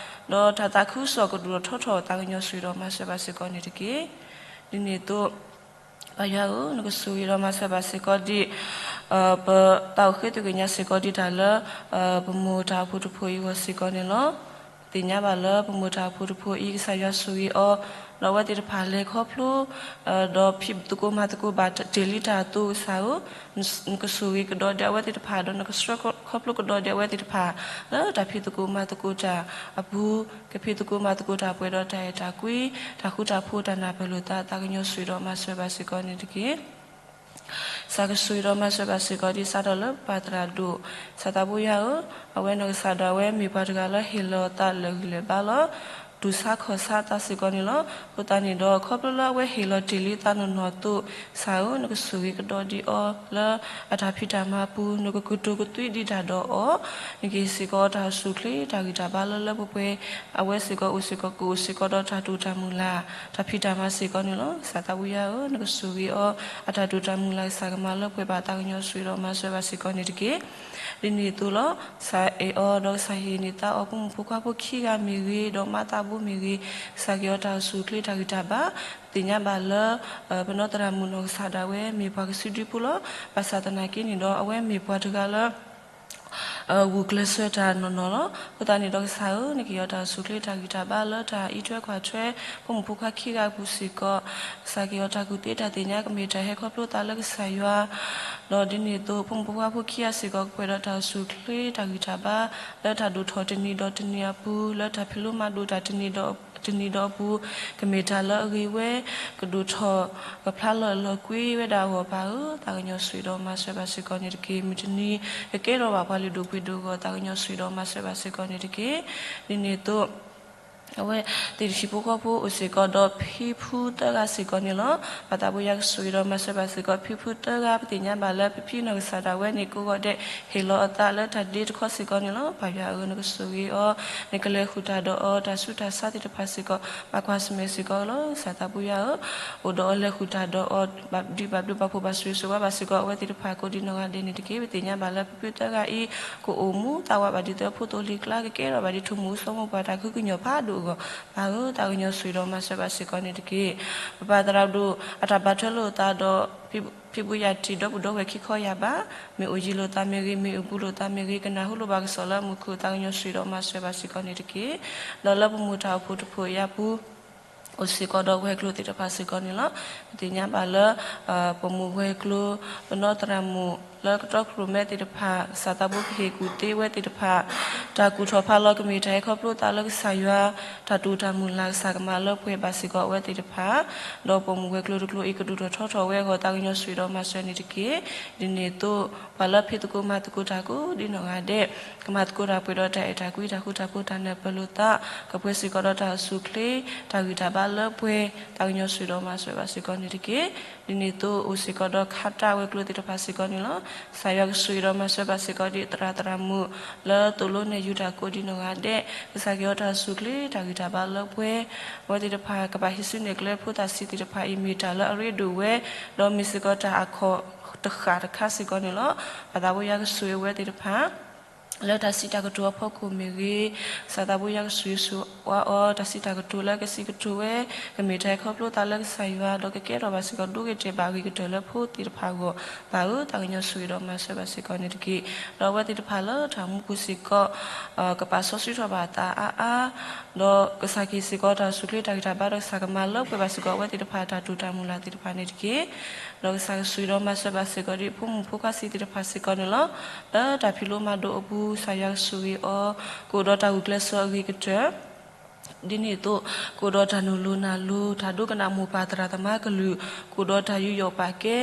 ဒီးတၢ်သးခုကစီၣ်ကဒိၣ်ထီၣ်ထီထီၣ် သးကညီၤဆိၣ်ဂ့ၤဒီးမၤစၢၤဘၣ်စ့ၢ်ကီးန့ၣ်တက့ၢ်. ဒ်န့ၣ်အသိး ပၢ်ယွၤဧၢ, နကဆိၣ်ဂ့ၤဒီးမၤစၢၤဘၣ်စ့ၢ်ကီးဒ် ပသးအိၣ်ဃ့ၢ်သုးက့ၤကညးစ့ၢ်ကီးဒ်တၢ်လၢ ပမိၢ်တၢ်အိၣ်ဖှိၣ်တဖှိၣ်အံၤအဂီၢ်စ့ၢ်ကီးန့ၣ်လီၤ. သ့ၣ်ညါဘၣ်လၢပမိၢ်တၢ်အိၣ်ဖှိၣ်တဖှိၣ်အံၤ ကစၢ်ယွၤဆိၣ်ဂ့ၤအီၤ, ဒီးအဝဲသ့ၣ်တဖၣ်လဲၤခီဖျိ ဒီးဖံးသကိးမၤသကိးဘၣ်တ့ၢ်လံတၢ်အသိးကစၢ်ဧၢ, နကဆိၣ်ဂ့ၤကဒီးဒဲးအဝဲသ့ၣ်တဖၣ် ဒီးနကဆှၢခီဖျိကဒီးဒဲးအဝဲသ့ၣ်တဖၣ် လၢတၢ်ဖံးသကိးမၤသကိးတၢ်အပူၤ, ကဖံးသကိးမၤသကိးတၢ်ပှဲၤဒီးတၢ်အဲၣ်တၢ်ကွံ, တၢ်ဃူတၢ်ဖိး တၢ်နၢ်ပၢၢ်လိာ်သး သးကညီၤဆိၣ်ဂ့ၤဒီးမၤစၢၤဘၣ်စ့ၢ်ကီးန့ၣ်တက့ၢ်. ကစၢ်ကဆိၣ်ဂ့ၤဒီးမၤစၢၤဘၣ်စ့ၢ်ကီးဒ်စးထီၣ်လၢပၢ်သရၣ်ဒိၣ် စၢ်သးပူၤယၤဧၢ, အဝဲနီၢ်ကစၢ်ဒၣ်ဝဲမ့ၢ်ပှၤတဂၤလၢဟ့ၣ်လီၤအသးလၢာ်ဂံၢ်လၢာ်ဘါလီၤ, တူၢ်ဆါခီၣ်ဆါသးစ့ၢ်ကီးန့ၣ်လီၤ. အဃိသတးန့ၣ်ဒီး ခီဖျိလၢအဝဲဟ့ၣ်လီၤတ့ၢ်လံသးနီၢ်နီၢ်အသိး ကစၢ်ဧၢ, နကဆိၣ်ဂ့ၤကဒီးဒ်အီၤလၢအတၢ်ဖံးတၢ်မၤအပူၤ, နကကတိၤကသွံဒံးတၢ်ဒီးအီၤ, နကဟ့ၣ်စ့ၢ်ကီးအီၤတၢ်အိၣ်ဆူၣ်အိၣ်ချ့တၢ်ဂံၢ်တၢ်ဘါလၢလၢပှဲၤပှဲၤ, အဝဲစ့ၢ်ကီးအိၣ်စ့ၢ်ကီးကအိၣ်စ့ၢ်ကီးဒီးတၢ်တိာ်တၢ်မုၢ်လၢ် တၢ်ဖံးတၢ်မၤစ့ၢ်ကီးန့ၣ်လီၤ. ကစၢ်သးပူၤယၤဧၢ, နကဆိၣ်ဂ့ၤအီၤ အတၢ်တိာ်တၢ်မုၢ်လၢ်ကစၢ်ကမၤလၢပှဲၤဘၣ် သးကညီၤဆိၣ်ဂ့ၤဒီးမၤစၢၤဘၣ်စ့ၢ်ကီးန့ၣ်တက့ၢ်. ဒ်န့ၣ်အသိးလီၤ. ကစၢ်အဲၣ်အီၤဒီးကစၢ်ဟ့ၣ်န့ၢ်သါအီၤ ဖိမုၣ်ဖိခွါဖိခံဂၤမ့ၢ်ဂ့ၤ, ဒီးမါသးဘိမ့ၢ်ဂ့ၤ, ကစၢ်က့ၤအီၤတၢ်အိၣ်ဆူၣ်အိၣ်ချ့တၢ်ဂံၢ်တၢ်ဘါ, သ့ၣ်ညါဘၣ်လၢ ပနီၢ်သရၣ်မုၣ်နီၢ်ကစၢ်ဒၣ်ဝဲမ့ၢ်ပှၤကစုဒုဖိလီၤ. ဘၣ်ဆၣ်သနာ်က့န့ၣ်ဒီး အဝဲမ့ၢ်ပှၤတဂၤလၢ ဂုာ်ကျဲးစၢးတၢ်နီၢ်နီၢ်လီၤ. အဃိသတးန့ၣ်ဒီးကစၢ်ဧၢ, နက့ၤအီၤတၢ်အိၣ်ဆူၣ်အိၣ်ချ့တၢ်ဂံၢ်တၢ်ဘါလၢတၢ်အံးထွဲကွၢ်ထွဲ ဖိမုၣ်ဖိခွါခံဂၤအပူၤစ့ၢ်ကီး, ကစၢ်က့ၤအီၤတၢ်ကူၣ်သ့တၢ်သ့ၣ်ညါ ကမ့ၢ်တၢ်ဟဲခီဖျိသးလၢကစၢ်ယွၤ, ဒီးဒ်န့ၣ်အသိး ဖိမုၣ်ဖိခွါဖိခံဂၤစ့ၢ်ကီး ကပှဲၤဒီးတၢ်အိၣ်ဆူၣ်အိၣ်ချ့တၢ်ဂံၢ်တၢ်ဘါ လၢတၢ်ဒိၣ်ထီၣ်တနံၤဒီးတနံၤအပူၤ, လၢတၢ်ဖံးလိမၤဒိးတၢ်တနံၤဒီးတနံၤဒီးအပူၤ, ကမ့ၢ်တၢ်လၢအဂ့ၤဝဲ ကဒိၣ်ထီၣ် ကဖျါလီၤအလီၤကွံဝဲဒၣ်အဂီၢ် ပၢ်ဧၢ, သးကညီၤဆိၣ်ဂ့ၤဒီးမၤစၢၤဘၣ်စ့ၢ်ကီးန့ၣ်တက့ၢ်. မုၢ်တနံၤ ကကဲထီၣ်ဘၣ်ပှၤလုၢ်ဒိၣ်ပှ့ၤဒိၣ်အဂီၢ် သးကညီၤဆိၣ်ဂ့ၤဒီးမၤစၢၤဘၣ်စ့ၢ်ကီးန့ၣ်တက့ၢ်. ဒ်န့ၣ်အသိး အဝဲသ့ၣ်တဟံၣ်ဖိဃီဖိအိၣ်စ့ၢ်ကီးဒီးဖံဖုသၢဂၤစ့ၢ်ကီးန့ၣ်လီၤ. ပၢ်သးပူၤယၤကဆိၣ်ဂ့ၤဒီးမၤစၢၤဘၣ်စ့ၢ်ကီး ဖံဖုသၢဂၤ ပသ့ၣ်ညါဘၣ်လၢဖံဖံနီၢ်ကစၢ်ဒၣ်ဝဲန့ၣ် ကိးဂီၤဒဲး ဟ့ၣ်လီၤအသးလၢတၢ်ဒ့တခီစ့ၢ်ကီးန့ၣ်လီၤ. ပၢ်ယွၤဧၢ, နကဆိၣ်ဂ့ၤအီၤ, နကလဲၤဃုာ်တၢ်ဒီးအီၤ, တၢ်ဆူးတၢ်ဆါသ့ၣ်တဖၣ်စ့ၢ်ကီး ဘၣ်ကွၢ်ဆၢၣ်မဲာ်စ့ၢ်ကီးလီၤ. ကစၢ်သးပူၤယၤဧၢ, အိၣ်ဒီးအီၤလဲၤဃုာ်တၢ်ဒီးအီၤ ဘၣ်ဒုးဘၣ်ဘျုးဘၣ်ဖှိၣ်ဘၣ်ဆိၣ်ဂ့ၤဆိၣ်ဝါဘၣ်စ့ၢ်ကီး အဝဲသ့ၣ်တဖၣ်ကိးဒ်နီၢ်ဂၤဒဲးန့ၣ်တက့ၢ်. ပသ့ၣ်ညါဘၣ်လၢဖံဖုသၢဂၤအံၤ ကအိၣ်မူသးဝးဘၣ်ဒ်သိးဖိသိၣ်လံၤကျါ ကကဲထီၣ်ဘၣ်ဒ်ထိၣ်မူအစီမိၢ်ပှၢ်တၢ်ခုကညီၤဖးဒိၣ်အဂီၢ် ပၢ်ဧၢ, သးကညီၤဆိၣ်ဂ့ၤဒီးမၤစၢၤဘၣ်စ့ၢ်ကီးန့ၣ်တက့ၢ်. ပပၢ်သရၣ်ဒိၣ် အတၢ်ဘၣ်ထွဲလိာ်အသးဒီး ဖံဘူးယၤတံၢ်ဒီပုၢ်ဒီဝဲၢ်ခံခီယၢ်ဘး, မ့ၢ်အိၣ်ယံၤလိာ်သးမ့ၢ်ဂ့ၤ, မ့ၢ်အဘူးလိာ်သးမ့ၢ်ဂ့ၤ, ကနၢ်ဟူလိာ်ဘၣ်ကစီၣ်လၢအမူခိၣ် သးကညီၤဆိၣ်ဂ့ၤဒီးမၤစၢၤဘၣ်စ့ၢ်ကီးန့ၣ်တက့ၢ်. ဒီးလၢပမိၢ်တၢ်အိၣ်ဖှိၣ်တဖှိၣ်အံၤအပူၤ အိၣ်စ့ၢ်ကီးဒီးဝဲၤကျိၤသ့ၣ်တဖၣ်စ့ၢ်ကီးန့ၣ်လီၤ. ပသ့ၣ်ညါဘၣ်လၢ ပမိၢ်ဝဲၤကျိၤ ပနီၢ်သရၣ်မုၣ် လၢကတီၢ်ခရံာ်မဲသ့ၣ်တဖၣ် ကစၢ်သးဘိကဟ့ၣ်ကူၣ်သ့ဝဲသ့ၣ်တဖၣ် တၢ်ကူၣ်ထီၣ်ဖးလီၤ ကမ့ၢ်တၢ်ဟဲခီဖျိသးလၢကစၢ်ယွၤ တၢ်တိာ်တၢ်မုၢ်လၢ်ကစၢ်ကမၤလၢပှဲၤဘၣ်စ့ၢ်ကီးအဝဲသ့ၣ်တဖၣ်, ဒီးပမိၢ်ဝဲၤကျိၤတကျိၤအံၤ ကဒိၣ်ထီၣ်ထီထီၣ်ဝဲအဂီၢ် သးကညီၤဆိၣ်ဂ့ၤဒီးမၤစၢၤန့ၣ်တက့ၢ်. ဒ်န့ၣ်အသိး ပှၤလၢဖံးသကိးမၤသကိးတၢ်ကိးဒ်နီၢ်ဂၤဒဲး ကမၤသကိးတၢ်ပှဲၤဒီးတၢ်အဲၣ်တၢ်ကွံ တၢ်ဃူတၢ်ဖိး တၢ်နၢ်ပၢၢ်လိာ်သး ကပှဲၤစ့ၢ်ကီးဒီးတၢ်အိၣ်ဆူၣ်အိၣ်ချ့ တၢ်ဂံၢ်တၢ်ဘါလၢပှဲၤ သးကညီၤဆိၣ်ဂ့ၤဒီးမၤစၢၤဘၣ်စ့ၢ်ကီးန့ၣ်တက့ၢ်. ဒ်န့ၣ်အသိး အိၣ်စ့ၢ်ကီးဒီးခါတၢ်ဝဲၤကျိၤသ့ၣ်တဖၣ်စ့ၢ်ကီးန့ၣ်လီၤ. ကစၢ်ယွၤကဆိၣ်ဂ့ၤဒီးမၤစၢၤဘၣ်စ့ၢ်ကီးဒ်သရၣ်သရၣ်မုၣ် လၢသိၣ်လိနဲၣ်ယူၤတၢ်ကိးဒ်နီၢ်ဂၤဒဲး ကစၢ်က့ၤအီၤတၢ်အိၣ်ဆူၣ်အိၣ်ချ့ တၢ်ဂံၢ်တၢ်ဘါလၢပှဲၤ အဝဲသ့ၣ်တဖၣ် ကဘၣ်ဟံးစုနဲၣ်ကျဲဖိသၣ်ဆံးသ့ၣ်တဖၣ်အံၤ မ့ၢ်တၢ်လၢအရ့ဒိၣ်ဝဲ ဒီးမ့ၢ်စ့ၢ်ကီးတၢ်အခီၣ်တဃၣ်တခါစ့ၢ်ကီးန့ၣ်လီၤ. ပၢ်သးဘိယၤကဆိၣ်ဂ့ၤအဝဲသ့ၣ်တဖၣ် လၢတၢ်စံးတၢ်ကတိၤအဖီခိၣ်မ့ၢ်ဂ့ၤ, ကစၢ်သးဘိယၤကဆိၣ်ဂ့ၤဆိၣ်ဝါအီၤ တၢ်စံးတၢ်ကတိၤလၢကစံးကတိၤဝဲ ကမ့ၢ်တၢ်ဟဲခီဖျိသးလၢကစၢ်ယွၤ ဒီးကကဲထီၣ်ဘၣ်စ့ၢ်ကီးဒိဂ့ၤတဲာ်ဘၣ်ဂ့ၤကတၢၢ်လၢဖိသ့ၣ်တဖၣ်အဂီၢ် ပၢ်ဧၢ, သးကညီၤဆိၣ်ဂ့ၤဒီးမၤစၢၤဘၣ်စ့ၢ်ကီးန့ၣ်တက့ၢ်. ဒီးအဝဲသ့ၣ်တဖၣ်လၢတၢ်အိၣ်မူပူၤစ့ၢ်ကီး ကပာ်စီဆှံထီၣ်ဘၣ်အသးအါအါ ဒီးကစၢ်ကဟ့ၣ်စ့ၢ်ကီးတၢ်အိၣ်ဆူၣ်အိၣ်ချ့တၢ်ဂံၢ်တၢ်ဘါ ဒီးကစၢ်ကမၤလၢပှဲၤဘၣ်စ့ၢ်ကီးအဝဲသ့ၣ်တဖၣ်တၢ်တိာ်တၢ်မုၢ်လၢ်သ့ၣ်တဖၣ်န့ၣ်တက့ၢ်. ဒီးကစၢ်ကဆိၣ်ဂ့ၤဒီးမၤစၢၤဘၣ်စ့ၢ်ကီးဒ်ဖိမုၣ်ဖိခွါဆံးသ့ၣ်တဖၣ်စ့ၢ်ကီးန့ၣ်လီၤ. လၢတၢ်ဖံးလိမၤဒိးအပူၤ ကစၢ်ယွၤကဆိၣ်ဂ့ၤအီၤ ကအိၣ်ဒီးတၢ်ဂုာ်ကျဲးစၢးအဂ့ၤကတၢၢ် ဒ်န့ၣ်အသိး ကအိၣ်ဒီးတၢ်နုာ်လိၤနၢ်လိၤ, တၢ်ဒိကနၣ်မိၢ်ပၢ်သရၣ်သမါကလုၢ်, ကအိၣ်ဒီးတၢ်ယူးယီၣ်ပာ်ကဲ,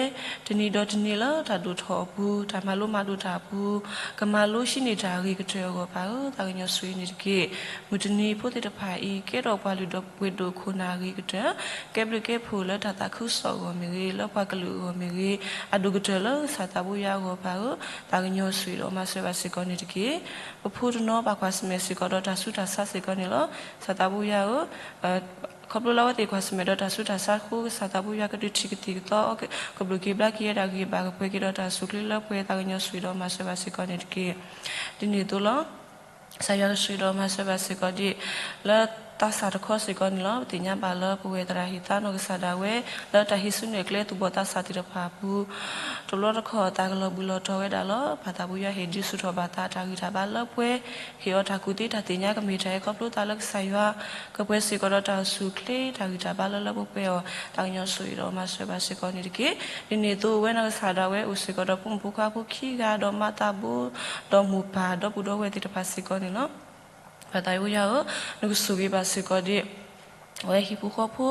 တနံၤဒီးတနံၤလၢတၢ်ဒိၣ်ထီၣ်အပူၤ, တၢ်မၤလိမၤဒိးတၢ်အပူၤ, ကမၤလိဟံးန့ၢ်တၢ်အဂ့ၤကတၢၢ်အဂီၢ်ဘၣ်ဧၢ, သးကညီၤဆိၣ်ဂ့ၤန့ၣ်တက့ၢ်. မုၢ်တနံၤဖိသ့ၣ်တဖၣ်အံၤ ကဲထီၣ်ပှၤလုၢ်ဒိၣ်ပှ့ၤဒိၣ်ခိၣ်နၢ်အဂ့ၤကတၢၢ်, ကဲဘျုးကဲဖှိၣ်လၢတၢ်သးခုကစီၣ်အဂီၢ်မ့ၢ်ဂ့ၤ, လၢပှၤကလုာ်အဂီၢ်မ့ၢ်ဂ့ၤ, အဒိၣ်ကတၢၢ်လၢကစၢ်သးဘိယွၤအဂီၢ်ဘၣ်ဧၢ, သးကညီၤဆိၣ်ဂ့ၤဒီးမၤစၢၤဘၣ်စ့ၢ်ကီးန့ၣ်တက့ၢ်. ပဖိတနီၤဘၣ်ကွၢ်ဆၢၣ်မဲာ်စ့ၢ်ကီးဒီးတၢ်ဆူးတၢ်ဆါစ့ၢ်ကီးန့ၣ်လီၤ. ကစၢ်သးဘိယွၤဧၢ, ခီဖျိလၢအဝဲသ့ၣ်ကွၢ်ဆၢၣ်မဲာ်ဒီးတၢ်ဆူးတၢ်ဆါအဃိ ကစၢ်သးဘိယွၤကဒုးထံၣ်ကသံၣ်ကသီ, ကဘျုးက့ၤဘျါက့ၤဝဲဒၣ်ဂ့ၤဘၣ်ကပှဲၤက့ၤဒီးတၢ်အိၣ်ဆူၣ်အိၣ်ချ့လၢပှဲၤ, သးကညီၤဆိၣ်ဂ့ၤဒီးမၤစၢၤဘၣ်စ့ၢ်ကီးန့ၣ်တက့ၢ်. ဒ်န့ၣ်အသိးလီၤ. ကစၢ်ယွၤကဆိၣ်ဂ့ၤဒီးမၤစၢၤဘၣ်စ့ၢ်ကီးဒ် လၢသးစၢ်တခီစ့ၢ်ကီးန့ၣ်လီၤ. ပသ့ၣ်ညါဘၣ်လၢပဝဲသရၣ်ဟံၣ်သါနီၢ်ကစၢ်ဒၣ်ဝဲ လၢတၢ်ဟံးစုနဲၣ်ကျဲသူၣ်ဘီၣ်သးစၢ်သ့ၣ်တဖၣ်အပူၤ တဘျီတခီၣ်အသးကလီၤဘှံးလီၤတီၤဝဲဒၣ်လီၤ. ပၢ်သးဘိယွၤဟ့ၣ်ဒုးဆူၣ်ထီၣ်ဘၣ်သးတၢ်ဂံၢ်တၢ်ဘါလၢပှဲၤ, ဟ့ၣ်အီၤတၢ်ကူၣ်သ့တၢ်သ့ၣ်ညါကမ့ၢ်တၢ်အံၤခီဖျိသးလၢကစၢ်ယွၤ ကပှဲၤစ့ၢ်ကီးဒီးတၢ်အိၣ်ဆူၣ်အိၣ်ချ့တၢ်ဂံၢ်တၢ်ဘါလၢလၢပှဲၤပှဲၤအီၤ သးကညီၤဆိၣ်ဂ့ၤဒီးမၤစၢၤဘၣ်စ့ၢ်ကီးန့ၣ်တက့ၢ်. ဒ်န့ၣ်အသိးဝဲနီၢ်ကစၢ်ဒၣ်ဝဲအိၣ်စ့ၢ်ကီးဒီးဖိမုၣ်ဖိခွါဖိခံဂၤ ဒီးမါသးဘိ ဒီးမိၢ်ပၢ်ဒီပုၢ်ဒီဝဲၢ်သ့ၣ်တဖၣ်စ့ၢ်ကီးန့ၣ်လီၤ. ပၢ်သးဘိယွၤဧၢ, နကဆိၣ်ဂ့ၤဘၣ်စ့ၢ်ကီးဒ် အဝဲဟံၣ်ဖိဃီဖိ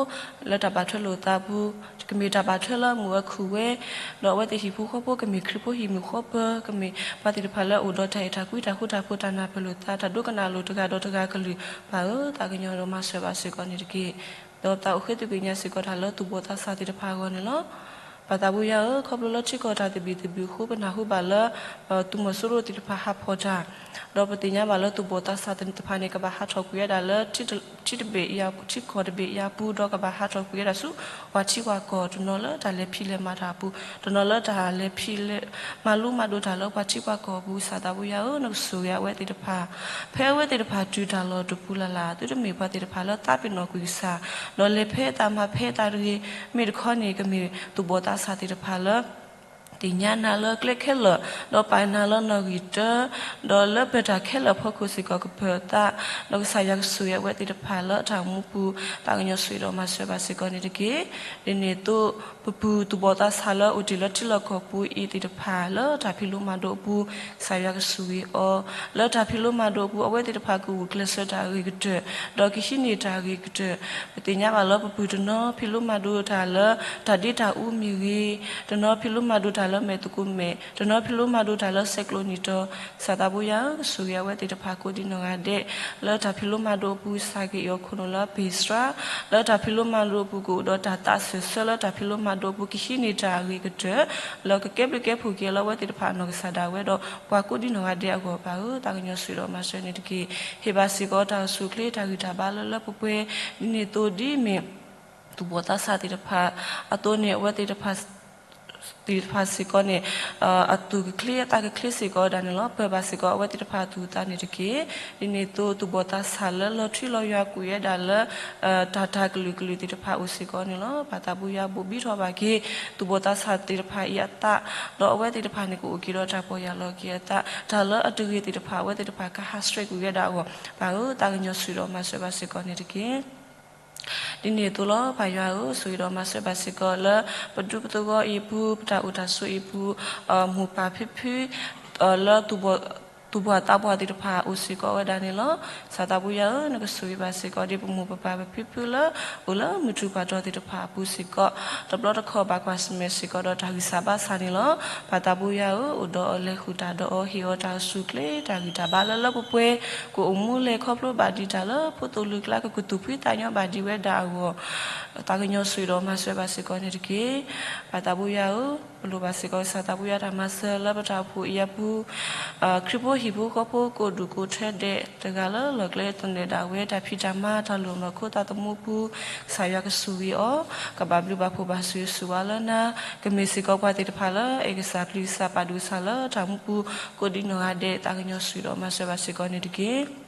လၢတၢ်ဘၣ်ထွဲလိာ်သးအပူၤ, ကမ့ၢ်တၢ်ဘၣ်ထွဲလၢမုၢ်ဝဲခုၣ်ဝဲ, ဒီးအဝဲသ့ၣ်ဟံၣ်ဖိဃီဖိကမ့ၢ်ခရံာ်ဖိဟံၣ်မုၣ်ဃီပၢၤ, ကမ့ၢ်ပှၤသ့ၣ်တဖၣ်လၢအအိၣ်ဒီးတၢ်အဲၣ်တၢ်ကွံတၢ်ဃူတၢ်ဖိးတၢ်နၢ်ပၢၢ်လိာ်သး တၢ်ဒိကနၣ်လိာ်တဂၤဒီးတဂၤကလုၢ်ဘၣ်ဧၢ, သးကညီၤဒီးမၤစၢၤဘၣ်စ့ၢ်ကီးန့ၣ်တက့ၢ်. ဒီးသးအိၣ်ဃ့သကွံာ်ညါစ့ၢ်ကီးတၢ်လၢသူၣ်ဘီၣ်သးစၢ်သ့ၣ်တဖၣ်အဂီၢ်န့ၣ်လီၤ. ပၢ်သးဘိယွၤဧၢ, ခီဖျိလၢထံကီၢ်တၢ်သဘံၣ်သဘုၣ်အဃိ ပနၢ်ဟူဘၣ်လၢ သုးမီၤစိရိၤသ့ၣ်တဖၣ်ဟးဖီၣ်တၢ်, ဒီးပသ့ၣ်ညါဘၣ်လၢသူၣ်ဘီၣ်သးစၢ်သ့ၣ်တဖၣ်န့ၣ် ကဘၣ်ဟးထီၣ်ကွံာ်ဝဲဒၣ်လၢ ထံတဘ့ၣ်အံၤ, ထံကီၢ်တဘ့ၣ်အံၤအပူၤ ဒီးကဘၣ်ဟးထီၣ်ကွံာ်ဝဲဒၣ်ဆူ ပှၤထံပှၤကီၢ်တနီၤလၢတၢ်လဲၤဖံးလဲၤမၤတၢ်အပူၤ, တနီၤလၢတၢ်လဲၤဖံးလဲၤမၤလိမၤဒိးတၢ်လၢပှၤထံပှၤကီၢ်အပူၤ, ကစၢ်သးဘိယွၤဧၢ, နကဆိၣ်ဂ့ၤအဝဲသ့ၣ်တဖၣ်, ဖဲအဝဲသ့ၣ်တဖၣ်တုၤတၢ်လီၢ်တပူၤလၢ်လၢ် သုတမ့ၢ်ပှၤသ့ၣ်တဖၣ်လၢသးပ့ၤနီၣ်ကွံာ်ကစၢ်, ဒီးလဲၤဖဲအသးမၤဖဲအသးတဂ့ၤ, မ့ၢ်တခီန့ၣ် ကမ့ၢ်သူၣ်ဘီၣ်သးစၢ်သ့ၣ်တဖၣ်လၢ သ့ၣ်ညါနၤလၢကျဲခဲလၢာ်, ဒီးပာ်နၤလၢနီၣ်ဂံၢ်တၢ, ဒီးလၢပတၢ်ခဲလၢာ်အဖီခိၣ်စ့ၢ်ကီးကပၢၤသး, ဒီးကစၢ်ယွၤကဆိၣ်ဂ့ၤအဝဲသ့ၣ်တဖၣ်လၢတၢ်အိၣ်မူပူၤ, သးကညီၤဆိၣ်ဂ့ၤဒီးမၤစၢၤဘၣ်စ့ၢ်ကီးန့ၣ်တက့ၢ်. ဒ်န့ၣ်အသိး ပပုၢ်သူၣ်ဘီၣ်သးစၢ်လၢအိၣ်တ့ၢ်လၢထံလီၢ်ကီၢ်ပူၤအံၤသ့ၣ်တဖၣ် လၢတၢ်ဖံးလိမၤဒိးအပူၤ, ကစၢ်ယွၤကဆိၣ်ဂ့ၤအီၤ, လၢတၢ်ဖံးလိမၤဒိးအပူၤ အဝဲသ့ၣ်တဖၣ်ကဂုာ်ကျဲးစၢးတၢ်အဂ့ၤကတၢၢ်, ဒီးကဟံးန့ၢ်တၢ်အဂ့ၤကတၢၢ်, ပသ့ၣ်ညါဘၣ်လၢပပုၢ်တနီၤဖံးလိမၤဒိးတၢ်လၢ တၢ်ဒ့တၢ်အူမ့ၢ်ဂ့ၤ, တနီၤဖံးလိမၤဒိးတၢ်လၢမဲာ်သကိးမဲာ်, တနီၤဖံးလိမၤဒိးတၢ်လၢဆဲးကျိးနံၤတီၤ, ကစၢ်သးဘိယွၤဧၢ, ကဆိၣ်ဂ့ၤအဝဲသ့ၣ်တဖၣ်ကိးဒံနီၢ်ဂၤဒဲး, လၢတၢ်ဖံးလိမၤဒိးအပူၤ ကစၢ်ကအ့ၣ်အီၤခိၣ်နူာ်လၢအပ့ၢ်စှၤ, လၢတၢ်ဖံးလိမၤဒိးအပူၤကအိၣ်ဒီးတၢ်သးစၢၢ်ဆၢ လၢတၢ်ဖံးလိမၤဒိးအပူၤ ကဟံးန့ၢ်တၢ်အဂ့ၤကတၢၢ်, လၢကကဲဘျုးကဲဖှိၣ်က့ၤလၢအဝဲသ့ၣ်တဖၣ်အနီၢ်ကစၢ်ဒၣ်ဝဲဒီး ပှၤကိးဒံနီၢ်ဂၤဒဲးအဂီၢ်ဘၣ်ဧၢ, သးကညီၤဆိၣ်ဂ့ၤဒီးမၤစၢၤန့ၣ်တက့ၢ်. ဟ့ၣ်ဘၣ်စ့ၢ်ကီးတၢ်အိၣ်ဆူၣ်အိၣ်ချ့တၢ်ဂံၢ်တၢ်ဘါလၢလၢပှဲၤပှဲၤ, ဒ်န့ၣ်အသိးဒ်အမ့ၢ် သူၣ်ဘီၣ်သးစၢ်သ့ၣ်တဖၣ်အသိးန့ၣ် အဝဲသ့ၣ်တဖၣ် သ့ၣ်တဖၣ်စ့ၢ်ကီးန့ၣ် အသူၣ်ကချ့အသးကချ့စ့ၢ်ကီးဝဲဒၣ်န့ၣ်လီၤ. ပၢၢ်ဘၣ်စ့ၢ်ကီးအဝဲသ့ၣ်တဖၣ်အသူၣ်အသးန့ၣ်တက့ၢ်. ဒ်န့ၣ်အသိး သူၣ်ဘီၣ်သးစၢ်လၢလီၤထွံလီၤယွၤကွံာ်ဝဲဒၣ်လၢ တၢ်တၢ်ကလုာ်ကလုာ်သ့ၣ်တဖၣ်အိၣ်စ့ၢ်ကီးန့ၣ်လီၤ. ပၢ်သးဘိယွၤဘိးဘံထီၣ်ဘၣ်က့ၤ သူၣ်ဘီၣ်သးစၢ်သ့ၣ်တဖၣ်အံၤအသး, ဒီးအဝဲသ့ၣ်တဖၣ်န့ၣ် ကအိၣ်က့ၤဒီးတၢ်ပီၢ်ယၢ်လီၤက့ၤအသး, တၢ်လၢအတဂ့ၤသ့ၣ်တဖၣ် အဝဲသ့ၣ်တဖၣ်ကဟးဆှဲးကွံာ်ဝဲဒၣ်အဂီၢ်, ပၢ်ဧၢ သးကညီၤဆိၣ်ဂ့ၤဒီးမၤစၢၤဘၣ်စ့ၢ်ကီးန့ၣ်တက့ၢ်. ဒ်န့ၣ်အသိးလီၤ. ပၢ်ယွၤဧၢ, ဆိၣ်ဂ့ၤဒီးမၤစၢၤဘၣ်စ့ၢ်ကီးလၢ ပဒူပသဝီအံၤအပူၤ, ပတၢ်အိၣ်တၢ်ဆိးအံၤအပူၤ, မိၢ်ပၢ်ဖံဖု, လၢ သူၣ်ဘီၣ်သးဘီၣ်သ့ၣ်တဖၣ်အိၣ်စ့ၢ်ကီးဝဲဒၣ်န့ၣ်လီၤ. ကစၢ်သးဘိယွၤဧၢ, နကဆိၣ်ဂ့ၤဘၣ်စ့ၢ်ကီးဒ်ပမိၢ်ပပၢ်ပဖံဖုလၢ အိၣ်လၢမုၢ်ထူၣ်ပှၢ်တီၤသ့ၣ်တဖၣ်အပူၤစ့ၢ်ကီး, တဘျီတခီၣ်ဘၣ်ကွၢ်ဆၢၣ်မဲာ်စ့ၢ်ကီးဒီးတၢ်ဂံၢ်စၢ်ဘါစၢ်န့ၣ်လီၤ. ပၢ်သးဘိယွၤဧၢ, အိၣ်ဒီးအီၤလဲၤဃုာ်တၢ်ဒီးအီၤ, ဟ့ၣ်အီၤတၢ်အိၣ်ဆူၣ်အိၣ်ချ့တၢ်ဂံၢ်တၢ်ဘါလၢလၢပှဲၤပှဲၤ, ကအိၣ်မူလဲၤခီဖျိဘၣ်ဒံးတၢ်လၢဖိသိၣ်လိၤကျါ ကကသူၣ်ဖှံသးညီဘၣ်ဒံးဝဲဒၣ်အဂီၢ်, သးကညီၤဆိၣ်ဂ့ၤဒီးမၤစၢၤဘၣ်စ့ၢ်ကီးန့ၣ်တက့ၢ်. ပၢ်သးဘိယွၤဧၢ, ပလိၣ်ဘၣ်စ့ၢ်ကီးကစၢ်သးဘိယွၤတၢ်မၤစၢၤလၢပတၢ်အိၣ်ဖှိၣ်အံၤအပူၤ, ခရံာ်ဖိဟံၣ်ဖိဃီဖိကိးဒူၣ်ကိးထၢဒဲး တဂၤလၢလီၢ်ကျဲသနၢၣ်ဒၣ်ဝဲ တၢ်ဖံးတၢ်မၤတၢ်လိၣ်နီၢ်ခိသးသမူပူၤ, ကစၢ်ယွၤကဆိၣ်ဂ့ၤအီၤ, ကဘၣ်ဘျုးဘၣ်ဖှိၣ်ဘၣ်ဆိၣ်ဂ့ၤဆိၣ်ဝါလၢနၤ, ကမ့ၢ်စ့ၢ်ကီးပှၤသ့ၣ်တဖၣ်လၢ အဲၣ်ကစၢ်ပျံၤကစၢ်ပာ်ဒိၣ်ကစၢ်လၢတၢ်မူပူၤ ကိးဒံနီၢ်ဂၤဒဲး သးကညီၤဆိၣ်ဂ့ၤဒီးမၤစၢၤဘၣ်စ့ၢ်ကီးန့ၣ်တက့ၢ်.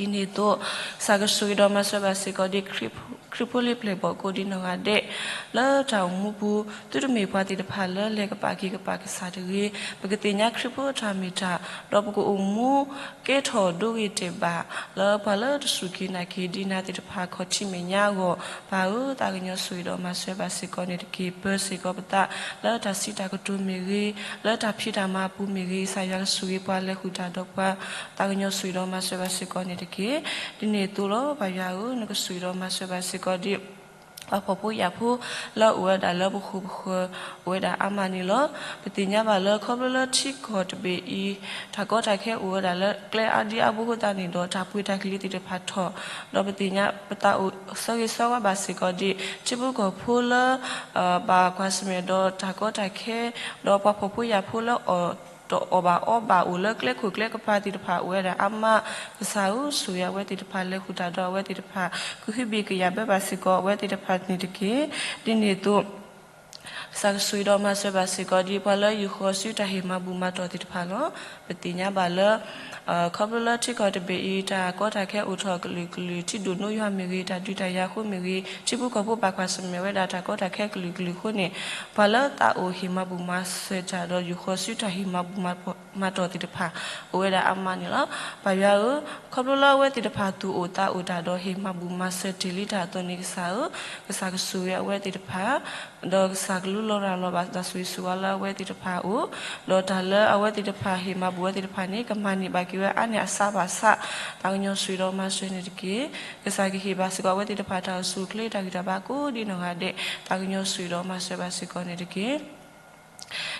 ဒ်န့ၣ်အသိး ကစၢ်ကဆိၣ်ဂ့ၤဒီးမၤစၢၤဘၣ်စ့ၢ်ကီးဒ်ခရံာ် ခရံာ်ဖိလံာ်ပျဲၢ်ဘီၣ်ကိးဒံနီၢ်ဂၤဒဲး လၢတၢ်အိၣ်မူပူၤ သုတမ့ၢ်ပှၤသ့ၣ်တဖၣ်လၢလဲၤကပာ်က့ၤကပာ်ကစၢ်တဂ့ၤ. ပကသ့ၣ်ညါခရံာ်ဖိအတၢ်မ့ၢ်တၢ် ဒီးပကအိၣ်မူကဲထီၣ်ဒိဂ့ၤတဲာ်ဘၣ် လၢပှၤလၢတစူၢ်က့ၤနာ်က့ၤဒံးနၤသ့ၣ်တဖၣ်ခီၣ်ထံးမဲာ်ညါအဂီၢ် ပၢ်ဧၢ သးကညီၤဆိၣ်ဂ့ၤဒီးမၤစၢၤဘၣ်စ့ၢ်ကီးန့ၣ်တက့ၢ်. ပၢစ့ၢ်ကီးပသး လၢတၢ်စံးတၢ်ကတိၤမ့ၢ်ဂ့ၤ, လၢတၢ်ဖံးတၢ်မၤအပူၤမ့ၢ်ဂ့ၤ, ကစၢ်ယွၤကဆိၣ်ဂ့ၤပှၤလဲၤဃုာ်တၢ်ဒီးပှၤ သးကညီၤဆိၣ်ဂ့ၤဒီးမၤစၢၤဘၣ်စ့ၢ်ကီးန့ၣ်တက့ၢ်. ဒ်န့ၣ်အသိးလီၤ ပၢ်ယွၤဧၢ, နကဆိၣ်ဂ့ၤဒီးမၤစၢၤဘၣ်စ့ၢ်ကီးဒ် ပှၤဖှီၣ်ဖိယာ်ဖိ လၢအအိၣ်ဝဲဒၣ်လၢပဃိၣ်ပဃၢၤ အိၣ်ဝဲဒၣ်အါမးန့ၣ်လီၤ. ပသ့ၣ်ညါဘၣ်လၢခီဖျိလၢထံကီၢ်တဘ့ၣ်အံၤ တၢ်ကီတၢ်ခဲအိၣ်ဝဲဒၣ်လၢကျဲအါဒံအါဘိအဃိသတးန့ၣ်ဒီး တၢ်ပှ့ၤတၢ်ကလံၤသ့ၣ်တဖၣ်ထီၣ်, ဒီးပသ့ၣ်ညါပသးအိၣ်ဆၢဂ့ၤဆၢဝါဘၣ်စ့ၢ်ကီးဒ် ထံဖိကီၢ်ဖိလၢ ဘၣ်ကွၢ်ဆၢၣ်မဲာ်ဒီးတၢ်ကီတၢ်ခဲ, ဒီးပှၤဖှီၣ်ဖိယာ်ဖိလၢအီၣ်တအီၣ်ဘၣ်အီဘၣ်အိၣ်လၢကျဲခိၣ်ကျဲကပၤသ့ၣ်တဖၣ်အိၣ်ဝဲဒၣ်အါမး, ကစၢ်ဧၢ ဆိၣ်ဂ့ၤအဝဲသ့ၣ်တဖၣ် လဲၤဃုာ်တၢ်ဒီးအဝဲသ့ၣ်တဖၣ် ကဟုဘံၣ်ကယာ်ဘၢဘၣ်စ့ၢ်ကီးအဝဲသ့ၣ်တဖၣ်န့ၣ်တက့ၢ်. ဒ်န့ၣ်အသိး ကစၢ်ကဆိၣ်ဂ့ၤဒီးမၤစၢၤဘၣ်စ့ၢ်ကီးဒ်ပှၤလၢယူၢ်ဃီၤဆူတၢ်ဟ့ၣ်မၤဘူၣ်မၤတီၢ်သ့ၣ်တဖၣ်လီၤ. ပသ့ၣ်ညါဘၣ်လၢ ခီဖျိလၢထံကီၢ်တဘ့ၣ်အံၤ တၢ်ကီတၢ်ခဲအိၣ်ထီၣ်ကလုာ်ကလုာ် ထံဒိၣ်နိယွၤမ့ၢ်ဂ့ၤ, တၢ်ဒုးတၢ်ယၤအဃိမ့ၢ်ဂ့ၤ, ထံဖိကီၢ်ဖိဘၣ်ကွၢ်ဆၢၣ်မဲာ်ဝဲဒၣ်တၢ်ကီတၢ်ခဲကလုာ်ကလုာ်အဃိန့ၣ်, ပှၤလၢသးအိၣ်ဟ့ၣ်မၤဘူၣ်မၤစၢၤတၢ်ဒီးယူၢ်ဃီၤဆူတၢ်ဟ့ၣ်မၤဘူၣ်မၤတီၢ်သ့ၣ်တဖၣ် အိၣ်ဝဲဒၣ်အါမးန့ၣ်လီၤ. ပၢ်ယွၤဧၢ, ခီဖျိလၢအဝဲသ့ၣ်တဖၣ်သူၣ်အိၣ်သးအိၣ်တၢ်ဒီးဟ့ၣ်မၤဘူၣ်မၤစၢၤတ့ၢ်လံတၢ်အသိးန့ၣ် ကစၢ်ဧၢ, ကစၢ်ကဆိၣ်ဂ့ၤအဝဲသ့ၣ်တဖၣ် ဒီးကစၢ်ကလူလီၤရၤလီၤဘၣ်တၢ်ဆိၣ်ဂ့ၤဆိၣ်ဝါလၢအဝဲသ့ၣ်တဖၣ်အအိၣ်, ဒီးတၢ်လၢအဝဲသ့ၣ်တဖၣ်ဟ့ၣ်မၤဘူၣ်ဝဲသ့ၣ်တဖၣ်န့ၣ် ကမၤန့ၢ်ဘၣ်က့ၤဝဲအါန့ၢ်အစးဘၣ်ဆၣ်, သးကညီၤဆိၣ်ဂ့ၤဒီးမၤစၢၤန့ၣ်တက့ၢ်. ကစၢ်ကဟ့ၣ်ဘၣ်စ့ၢ်ကီးအဝဲသ့ၣ်တဖၣ်တၢ်အိၣ်ဆူၣ်အိၣ်ချ့တၢ်ဂံၢ်တၢ်ဘါကိးဒ်နီၢ်ဂၤဒဲး, သးကညီၤဆိၣ်ဂ့ၤဒီးမၤစၢၤဘၣ်စ့ၢ်ကီးန့ၣ်တက့ၢ်.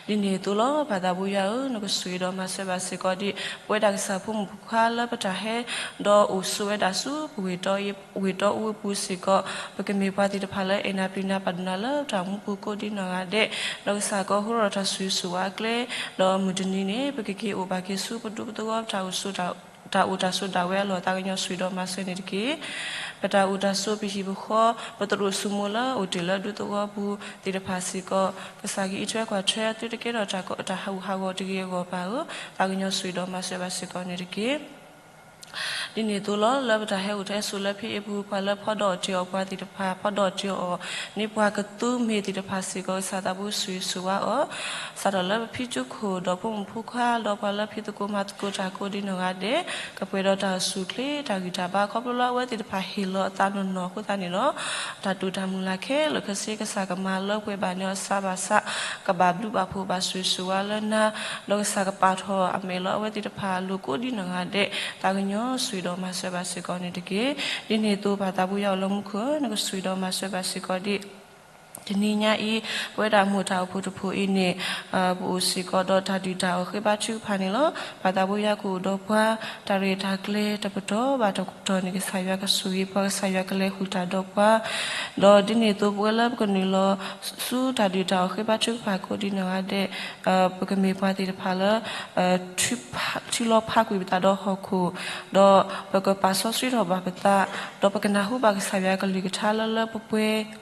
ဒ်န့ၣ်အသိးလီၤ ပၢ်သးဘိယွၤဧၢ, နကဆိၣ်ဂ့ၤဒီးမၤစၢၤဘၣ်စ့ၢ်ကီးဒ် ပဝဲဒၣ်ကစၢ်ဖိမုၣ်ဖိခွါလၢပတၢ်ဟဲ ဒီးအိၣ်ဆိးဝဲဒၣ်ဆူပဝ့ၢ်တီ ဝ့ၢ်တီအူအပူၤစ့ၢ်ကီး, ပကမ့ၢ်ပှၤသ့ၣ်တဖၣ်လၢအဲၣ်နၤပျံၤနၤပာ်ဒိၣ်နၤလၢတၢ်အိၣ်မူပူၤကိးဒ်နီၢ်ဂၤဒဲး, ဒီးကစၢ်ကဟဲဟီထီၣ်တၢ်ဆိၣ်ဂ့ၤဆိၣ်ဝါအကျဲ, ဒီးမုၢ်တနံၤန့ၣ် ပကက့ၤအိၣ်ဘၣ်က့ၤဆူပဒူပသဝီ ပတၢ်အိၣ်ဆိး တၢ်အိၣ်တၢ်ဆိးဒၣ်ဝဲအလီၢ် သးကညီၤဆိၣ်ဂ့ၤဒီးမၤစၢၤန့ၣ်တက့ၢ်. ပတၢ်အိၣ်တၢ်ဆိး ပဟံၣ်ပဃီ ပသရိာ်စုမူလၢအိၣ်တ့ၢ်လၢဒူသဝီပူၤသ့ၣ်တဖၣ်စ့ၢ်ကီး, ကစၢ်ကအံးထွဲကွၢ်ထွဲ သုတကဲထီၣ်တၢ်ဟးဂူာ်ဟးဂီၤတဂ့ၤအဂီၢ် ပၢ်ဧၢ, သးကညီၤဆိၣ်ဂ့ၤဒီးမၤစၢၤဘၣ်စ့ၢ်ကီးန့ၣ်တက့ၢ်. ဒ်န့ၣ်အသိးလီၤ လၢပတၢ်ဟဲအိၣ်ဟဲဆိးလၢဖဲအံၤအပူၤ ပှၤလၢဖီဒီးတ့ၢ်အီၣ်ပှၤသ့ၣ်တဖၣ် ဖီဒီးတ့ၢ်အီၣ်န့ၢ်ပှၤကသူမ့ၢ်သ့ၣ်တဖၣ်စ့ၢ်ကီး ကစၢ်သးဘိဆိၣ်ဂ့ၤဆိၣ်ဝါအီၤ, စးထီၣ်လၢပဖံကၠိခိၣ်ဒီးဖိမုၣ်ဖိခွါ ဒီးပှၤလၢဖံးသကိးမၤသကိးတၢ်ကိးဒ်နီၢ်ဂၤဒဲး, ကပှဲၤဒီးတၢ်အိၣ်ဆူၣ်အိၣ်ချ့တၢ်ဂံၢ်တၢ်ဘါ ခီဖျိလၢအဝဲသ့ၣ်တဖၣ်ဟ့ၣ်လီၤအသးနီၢ်နီၢ်အဃိသတးန့ၣ်ဒီး တၢ်တိာ်တၢ်မုၢ်လၢ်ခဲလၢာ်ခဲဆ့ ကစၢ်ကမၤလၢပှဲၤဘၣ်န့ၢ်အီၤစးဘၣ်ဆး, ကဘၣ်ဘျုးဘၣ်ဖှိၣ်ဘၣ်ဆိၣ်ဂ့ၤဆိၣ်ဝါလၢနၤ, ဒီးကစၢ်ကပာ်ထီၣ်အမဲာ်လၢအဝဲသ့ၣ်တဖၣ်အလိၤကိးဒ်နီၢ်ဂၤဒဲး, သးကညီၤဆိၣ်ဂ့ၤဒီးမၤစၢၤဘၣ်စ့ၢ်ကီးန့ၣ်တက့ၢ်. ဒ်န့ၣ်အသိး ပၢ်သးဘိယွၤအိၣ်လၢမူခိၣ်ဧၢ, နကဆိၣ်ဂ့ၤဒီးမၤစၢၤဘၣ်စ့ၢ်ကီးဒ် တနံၤညါအံၤ ပဝဲဒၣ်မိၢ်တၢ်အိၣ်ဖှိၣ်တဖှိၣ်အံၤန့ၣ် ပအိၣ်စ့ၢ်ကီးဒီးတၢ်ဒုၣ်တၢ်အီၣ်ဃ့ဘါထုကဖၣ်န့ၣ်လီၤ. ပၢ်သးဘိယွၤကအိၣ်ဒီးပှၤ တၢ်ရဲၣ်တၢ်ကျဲၤတပတီၢ်ဘၣ်တပတီၢ်န့ၣ် ကစၢ်ယွၤကဆိၣ်ဂ့ၤပှၤ ကစၢ်ယွၤကလဲၤဃုာ်တၢ်ဒီးပှၤ, ဒီးဒ်န့ၣ်အသိးပဝဲလၢပကနုာ်လီၤဆူတၢ်ဒုၣ်တၢ်အီၣ်ဃ့ဘါထုကဖၣ်ကိးဒ်နီၢ်ဂၤဒဲး ပကမ့ၢ်ပှၤသ့ၣ်တဖၣ်လၢ ထံလီၤဖးကွံာ်ပသးဒီးဟီၣ်ခိၣ်, ဒီးပကပာ်စီဆှံထီၣ်ဘၣ်ပသး, ဒီးပကနၢ်ဟူဘၣ်ကစၢ်ယွၤကလုၢ်ကထါလၢလၢပှဲၤပှဲၤ,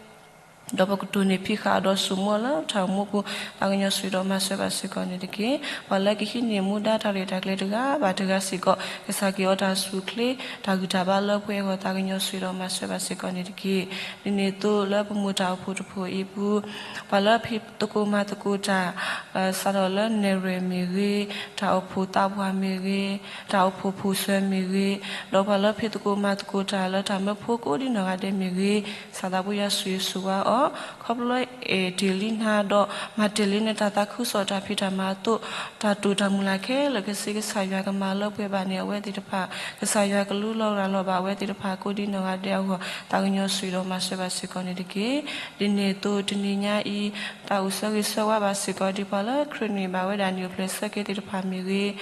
ဒီးပကတိၢ်န့ၢ်ဖံးဃာ်အီၤဒီးစိာ်မူအီၤလၢပတၢ်အိၣ်မူပူၤ, သးကညီၤဆိၣ်ဂ့ၤဒီးမၤစၢၤဘၣ်စ့ၢ်ကီးန့ၣ်တက့ၢ်. ပှၤလၢကဟံးန့ၢ်မူဒါတၢ်ရဲၣ်တၢ်ကျဲၤတဂၤဘၣ်တဂၤစ့ၢ်ကီး ကစၢ်က့ၤအီၤတၢ်ဆူၣ်ချ့ တၢ်ဂံၢ်တၢ်ဘါလၢပှဲၤအဂီၢ် သးကညီၤဆိၣ်ဂ့ၤဒီးမၤစၢၤဘၣ်စ့ၢ်ကီးန့ၣ်တက့ၢ်. ဒ်န့ၣ်အသိးလၢပမိၢ်တၢ်အိၣ်ဖှိၣ်တဖှိၣ်အံၤပူၤ ပှၤလၢဖံးသကိးမၤသကိးတၢ် စးထီၣ်လၢနဲၣ်ရွဲၣ်မ့ၢ်ဂ့ၤ, တၢ်အိၣ်ဖှိၣ်သးပှၢ်မ့ၢ်ဂ့ၤ, တၢ်အိၣ်ဖှိၣ်ဖိၣ်စၢၤမ့ၢ်ဂ့ၤ, ဒီးပှၤလၢဖံးသကိးမၤသကိးတၢ်လၢတၢ်မၢဖိကိးဒ်နီၢ်ဂၤဒဲးမ့ၢ်ဂ့ၤ, ကစၢ်သးဘိယွၤဆိၣ်ဂ့ၤဆိၣ်ဝါအီၤ, ခီဖျိလၢအဲၣ်တ့ၢ်လံနၤဒီး မၤတ့ၢ်လံနတၢ်သးခုကစီၣ်တၢ်ဖံးတၢ်မၤအသိး, တၢ်တိာ်တၢ်မုၢ်လၢ်ခဲလၢာ်ခဲဆ့ ကစၢ်ယွၤကမၤလၢပှဲၤဘၣ်န့ၢ်အဝဲသ့ၣ်တဖၣ်, ကစၢ်ယွၤကလူလီၤရၤလီၤဘၣ်အဝဲသ့ၣ်တဖၣ်ကိးဒ်နီၢ်ဂၤဒဲးအဂီၢ် သးကညီၤဆိၣ်ဂ့ၤဒီးမၤစၢၤဘၣ်စ့ၢ်ကီးန့ၣ်တက့ၢ်. ဒ်န့ၣ်အသိးတနံၤညါအံၤ သးအိၣ်ဆၢဂ့ၤဆၢဝါဘၣ်စ့ၢ်ကီးဒ်ပှၤလၢခရံာ်န့ၢ်ဘၣ်ဝဲဒၣ်နံၣ်အိၣ်ဖျဲၣ်ဆၢက့ၤသ့ၣ်တဖၣ်မ့ၢ်ဂ့ၤ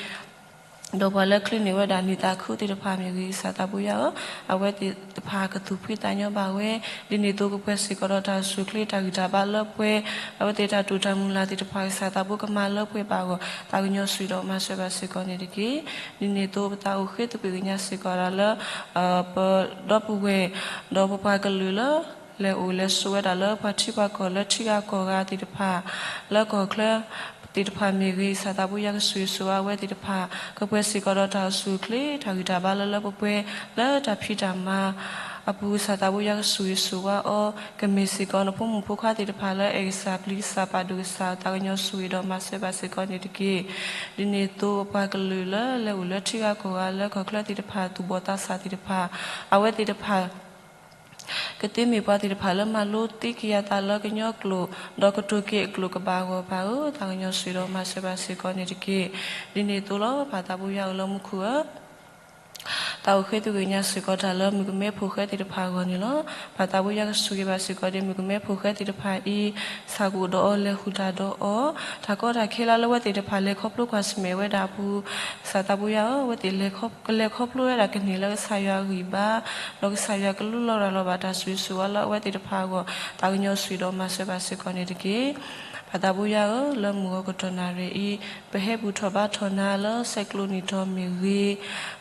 ဒီးပှၤလၢခရံာ်န့ၢ်ဝဲဒၣ်နံၣ်သးခုသ့ၣ်တဖၣ်မ့ၢ်ဂ့ၤ, ကစၢ်သးဘိယွၤဧၢ, အဝဲသ့ၣ်တဖၣ်ကသူၣ်ဖှံသးညီဘၣ်ဝဲ, ဒ်န့ၣ်အသိးကပှဲၤစ့ၢ်ကီးဒီးတၢ်အိၣ်ဆူၣ်အိၣ်ချ့တၢ်ဂံၢ်တၢ်ဘါလၢပှဲၤ, အဝဲသ့ၣ်တၢ်တိာ်တၢ်မုၢ်လၢ်သ့ၣ်တဖၣ် ကစၢ်သးဘိကမၤလၢပှဲၤဘၣ်အဂီၢ် သးကညီၤဆိၣ်ဂ့ၤဒီးမၤစၢၤဘၣ်စ့ၢ်ကီးန့ၣ်တက့ၢ်. ဒ်န့ၣ်အသိးပသးအိၣ်ဃ့သကွံၢ်ကညးစ့ၢ်ကီးဒၣ်လၢ ပဒီပုၢ်ဝဲၢ် ဒီးပပှၤကလုာ်လၢ လဲၤအိၣ်လဲၤဆိးဝဲဒၣ်လၢပှၤထံပှၤကီၢ်လၢထံဂၤကီၢ်ဂၤသ့ၣ်တဖၣ်, လၢကီၢ်ချၢသ့ၣ်တဖၣ်မ့ၢ်ဂ့ၤ, ကစၢ်သးဘိယွၤကဆိၣ်ဂ့ၤဆိၣ်ဝါအဝဲသ့ၣ်တဖၣ်, ကပှဲၤစ့ၢ်ကီးဒီးတၢ်အိၣ်ဆူၣ်အိၣ်ချ့ တၢ်ဂံၢ်တၢ်ဘါလၢလၢပှဲၤပှဲၤ လၢတၢ်ဖံးတၢ်မၤ အပူၤ ကစၢ်သးဘိယွၤကဆိၣ်ဂ့ၤဆိၣ်ဝါအီၤ, ကမ့ၢ်စ့ၢ်ကီးနဖိမုၣ်ဖိခွါသ့ၣ်တဖၣ်လၢအဲၣ်ကစၢ်ပျံၤကစၢ်ပာ်ဒိၣ်ကစၢ် သးကညီၤဆိၣ်ဂ့ၤဒီးမၤစၢၤဘၣ်စ့ၢ်ကီးန့ၣ်တက့ၢ်. ဒ်န့ၣ်အသိးပှၤကလုာ်လၢလဲၤအိၣ်လၢထံဂၤကီၢ်ဂၤလၢကီၢ်ချၢသ့ၣ်တဖၣ် သူၣ်ဘီၣ်သးစၢ်သ့ၣ်တဖၣ် အဝဲသ့ၣ်တဖၣ် ကသ့မ့ၢ်ပှၤသ့ၣ်တဖၣ်လၢမၤလိသ့က့ၤယၤသးလၢကညီကျိာ် ဒီးကတိၤက့ၤအကျိာ်ကဘၣ်အဂီၢ်ဘၣ်ဧၢ, သးကညီၤဆိၣ်ဂ့ၤဒီးမၤစၢၤဘၣ်စ့ၢ်ကီးန့ၣ်တက့ၢ်. ဒ်န့ၣ်အသိးလီၤ ပၢ်သးဘိယွၤဧၢလၢမူခိၣ်ဧၢ သးအိၣ်ဃ့သုဂ့ၤညါစ့ၢ်ကီးတၢ်လၢမုၣ်ကမဲဖိဃဲသ့ၣ်တဖၣ်အဂီၢ်န့ၣ်လီၤ. ပၢ်သးဘိယွၤကဆိၣ်ဂ့ၤဘၣ်စ့ၢ်ကီးဒီးမုၣ်ကမဲဖိဃဲသ့ၣ်တဖၣ်အံၤ ဆၣ်ကအိၣ်ဒီးအီၤလဲၤဃုာ်တၢ်ဒီးအီၤ, တၢ်ကီတၢ်ခဲလၢလၢအဝဲသ့ၣ်တဖၣ်လဲၤခီဖျိကွၢ်ဆၢၣ်မဲာ်ဝဲဒၣ်အပူၤ ကစၢ်သးဘိယွၤဧၢ အဝဲသ့ၣ်ကလဲၤခီဖျိဝဲဒၣ်ကန့ၢ်လၢကစၢ်ယွၤအဂံၢ်ဘါ ဒီးကစၢ်ယွၤကလူလီၤရၤလီၤဘၣ်တၢ်ဆိၣ်ဂ့ၤဆိၣ်ဝါလၢအဝဲသ့ၣ်တဖၣ်အဂီၢ် သးကညီၤဆိၣ်ဂ့ၤဒီးမၤစၢၤဘၣ်စ့ၢ်ကီးန့ၣ်တက့ၢ်. ပၢ်သးဘိယွၤဧၢ လၢမုၢ်ဂီၤကတီၢ်နၣ်ရံၣ်အံၤ ပဟဲဘူၣ်ထီၣ်ဘါထီၣ်နၤလၢဆဲးကျိးနံၣ်ထီၣ်မ့ၢ်ဂ့ၤ,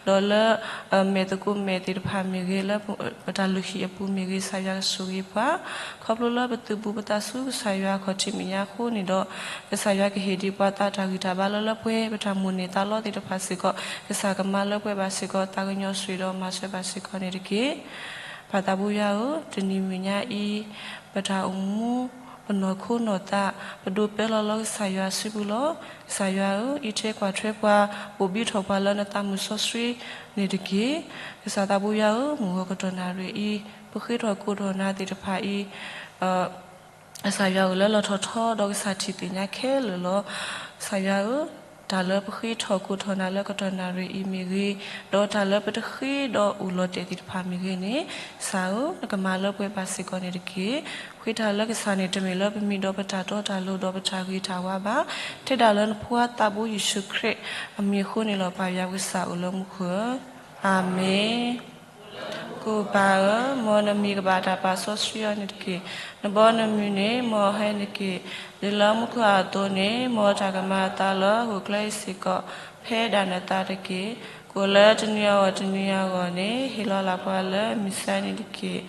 ဒီးလၢ မဲာ်သကိးမဲာ်သ့ၣ်တဖၣ်မ့ၢ်ဂ့ၤ, လၢပတၢ်လုၢ်ဟံၣ်အပူၤမ့ၢ်ဂ့ၤ ကစၢ်ယွၤကဆိၣ်ဂ့ၤပှၤ, ခီဖျိလၢပသုးဘူးပသးဆူကစၢ်ယွၤအခီၣ်ထံးမဲာ်ညါအဃိန့ၣ်ဒီး ကစၢ်ယွၤကဟ့ၣ်ဒံးပှၤသးတၢ်ဂံၢ်တၢ်ဘါလၢလၢပှဲၤပှဲၤ ပတၢ်မိၣ်န့ၢ်သးလီသ့ၣ်တဖၣ်စ့ၢ်ကီး ကစၢ်ကမၤလၢပှဲၤဘၣ်စ့ၢ်ကီး သးကညီၤဆိၣ်ဂ့ၤဒီးမၤစၢၤဘၣ်စ့ၢ်ကီးန့ၣ်တက့ၢ်. ပၢ်သးဘိယွၤဧၢ, တနံၤမုၢ်ညါအံၤ ပတၢ်အိၣ်မူ ပနီၢ်ခိနီၢ်သး ပဒိးပၢလီၤလၢကစၢ်ယွၤစုပူၤလီၤ. ကစၢ်ယွၤဧၢ, အံးထွဲကွၢ်ထွဲပှၤ, ဘိၣ်ဘံထီၣ်ပှၤလၢနသးမုၢ်စီဆှံန့ၣ်တက့ၢ်. ကစၢ်သးဘိယွၤဧၢ, မုၢ်ဂီၤကတီၢ်နၣ်ရံၣ်အံၤ ပဃ့ထီၣ်ကိးထီၣ်နၤသ့ၣ်တဖၣ်အံၤ ကစၢ်ယွၤဧၢ, လၢလီၢ်ထီၣ်ထီဒီးကစၢ်ထံၣ်သ့ၣ်ညါခဲလၢာ်လီၤ. ကစၢ်ယွၤဧၢ, တၢ်လၢပဃ့ထီၣ်ကိးထီၣ်နၤလၢကတီၢ်နၣ်ရံၣ်အံၤမ့ၢ်ဂ့ၤ, ဒီးတၢ်လၢပတဃ့ဒီးအိၣ်လီၤတဲာ်သ့ၣ်တဖၣ်မ့ၢ်ဂ့ၤန့ၣ်, ကစၢ်ဧၢ, နကမၤလၢပှဲၤဘၣ်စ့ၢ်ကီးန့ၣ်တက့ၢ်. ဃ့တၢ်လၢကစၢ်န့ၣ်တမ့ၢ်လၢပမံၤဒီးပတၢ်တီတၢ်လိၤဒီးပတၢ်ဂ့ၤတၢ်ဝါဘၣ်. ထဲဒၣ်လၢနဖိခွါသးဘိယ့ၣ်ၡူးခရံာ်အမံၤအဃိန့ၣ်လီၤ. ပၢ်ယွၤပကစၢ်အိၣ်လၢမူခိၣ်ဧၢ, အၤမ့ၣ်. ကိၣ်ပၤဧၢ, မ်နမံၤကဘၣ်တၢ်ပာ်စီဆှံအီၤန့ၣ်တက့ၢ်. နဘီနမုၢ်န့ၣ် မ်အဟဲန့ၣ်တက့ၢ်. ဒ်လၢမူခိၣ်အသိးန့ၣ် မ်တၢ်ကမၤအသးလၢဟီၣ်ခိၣ်ချၢအံၤစ့ၢ်ကီး, ဖဲဒၣ်နသးတက့ၢ်. ကိၣ်လၢတနံၤအဂီၢ်တနံၤအဂီၢ်န့ၣ် ဟ့ၣ်လီၤလၢ်ပှၤလၢမုၢ်ဆါန့ၣ်တက့ၢ်.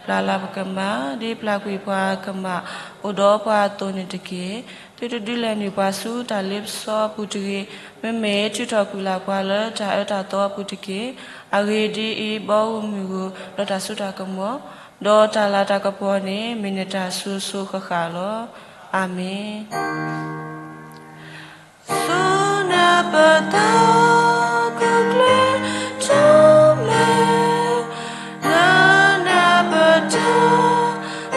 ပျၢ်လၢ်ပကမၢ် ဒ်ပျၢ်ကွံာ်ပှၤကမၣ် အိၣ်ဒီးပှၤအသိးန့ၣ်တက့ၢ်. သုတဒုးလဲၤနုာ်ပှၤဆူတၢ်လ့ပစီအပူၤတဂ့ၤ. မ့မ့ၢ်ထုးထီၣ်ကွံာ်လၢ်ပှၤလၢတၢ်အၢတၢ်သီအပူၤတက့ၢ်. အဂ့ၢ်ဒ်အံၤ, ဘီဧိၤမုၢ်ဧိၤ, ဒီးတၢ်စိတၢ်ကမီၤ, ဒီးတၢ်လၤတၢ်ကပီၤန့ၣ် မ့ၢ်နတၢ်စိၤစိၤဃၣ်ဃၣ်လီၤ. အၤမ့ၣ်. ဆူနပသးကကျၢၢ်ထီၣ်မဲာ်, လၢနပတၢ်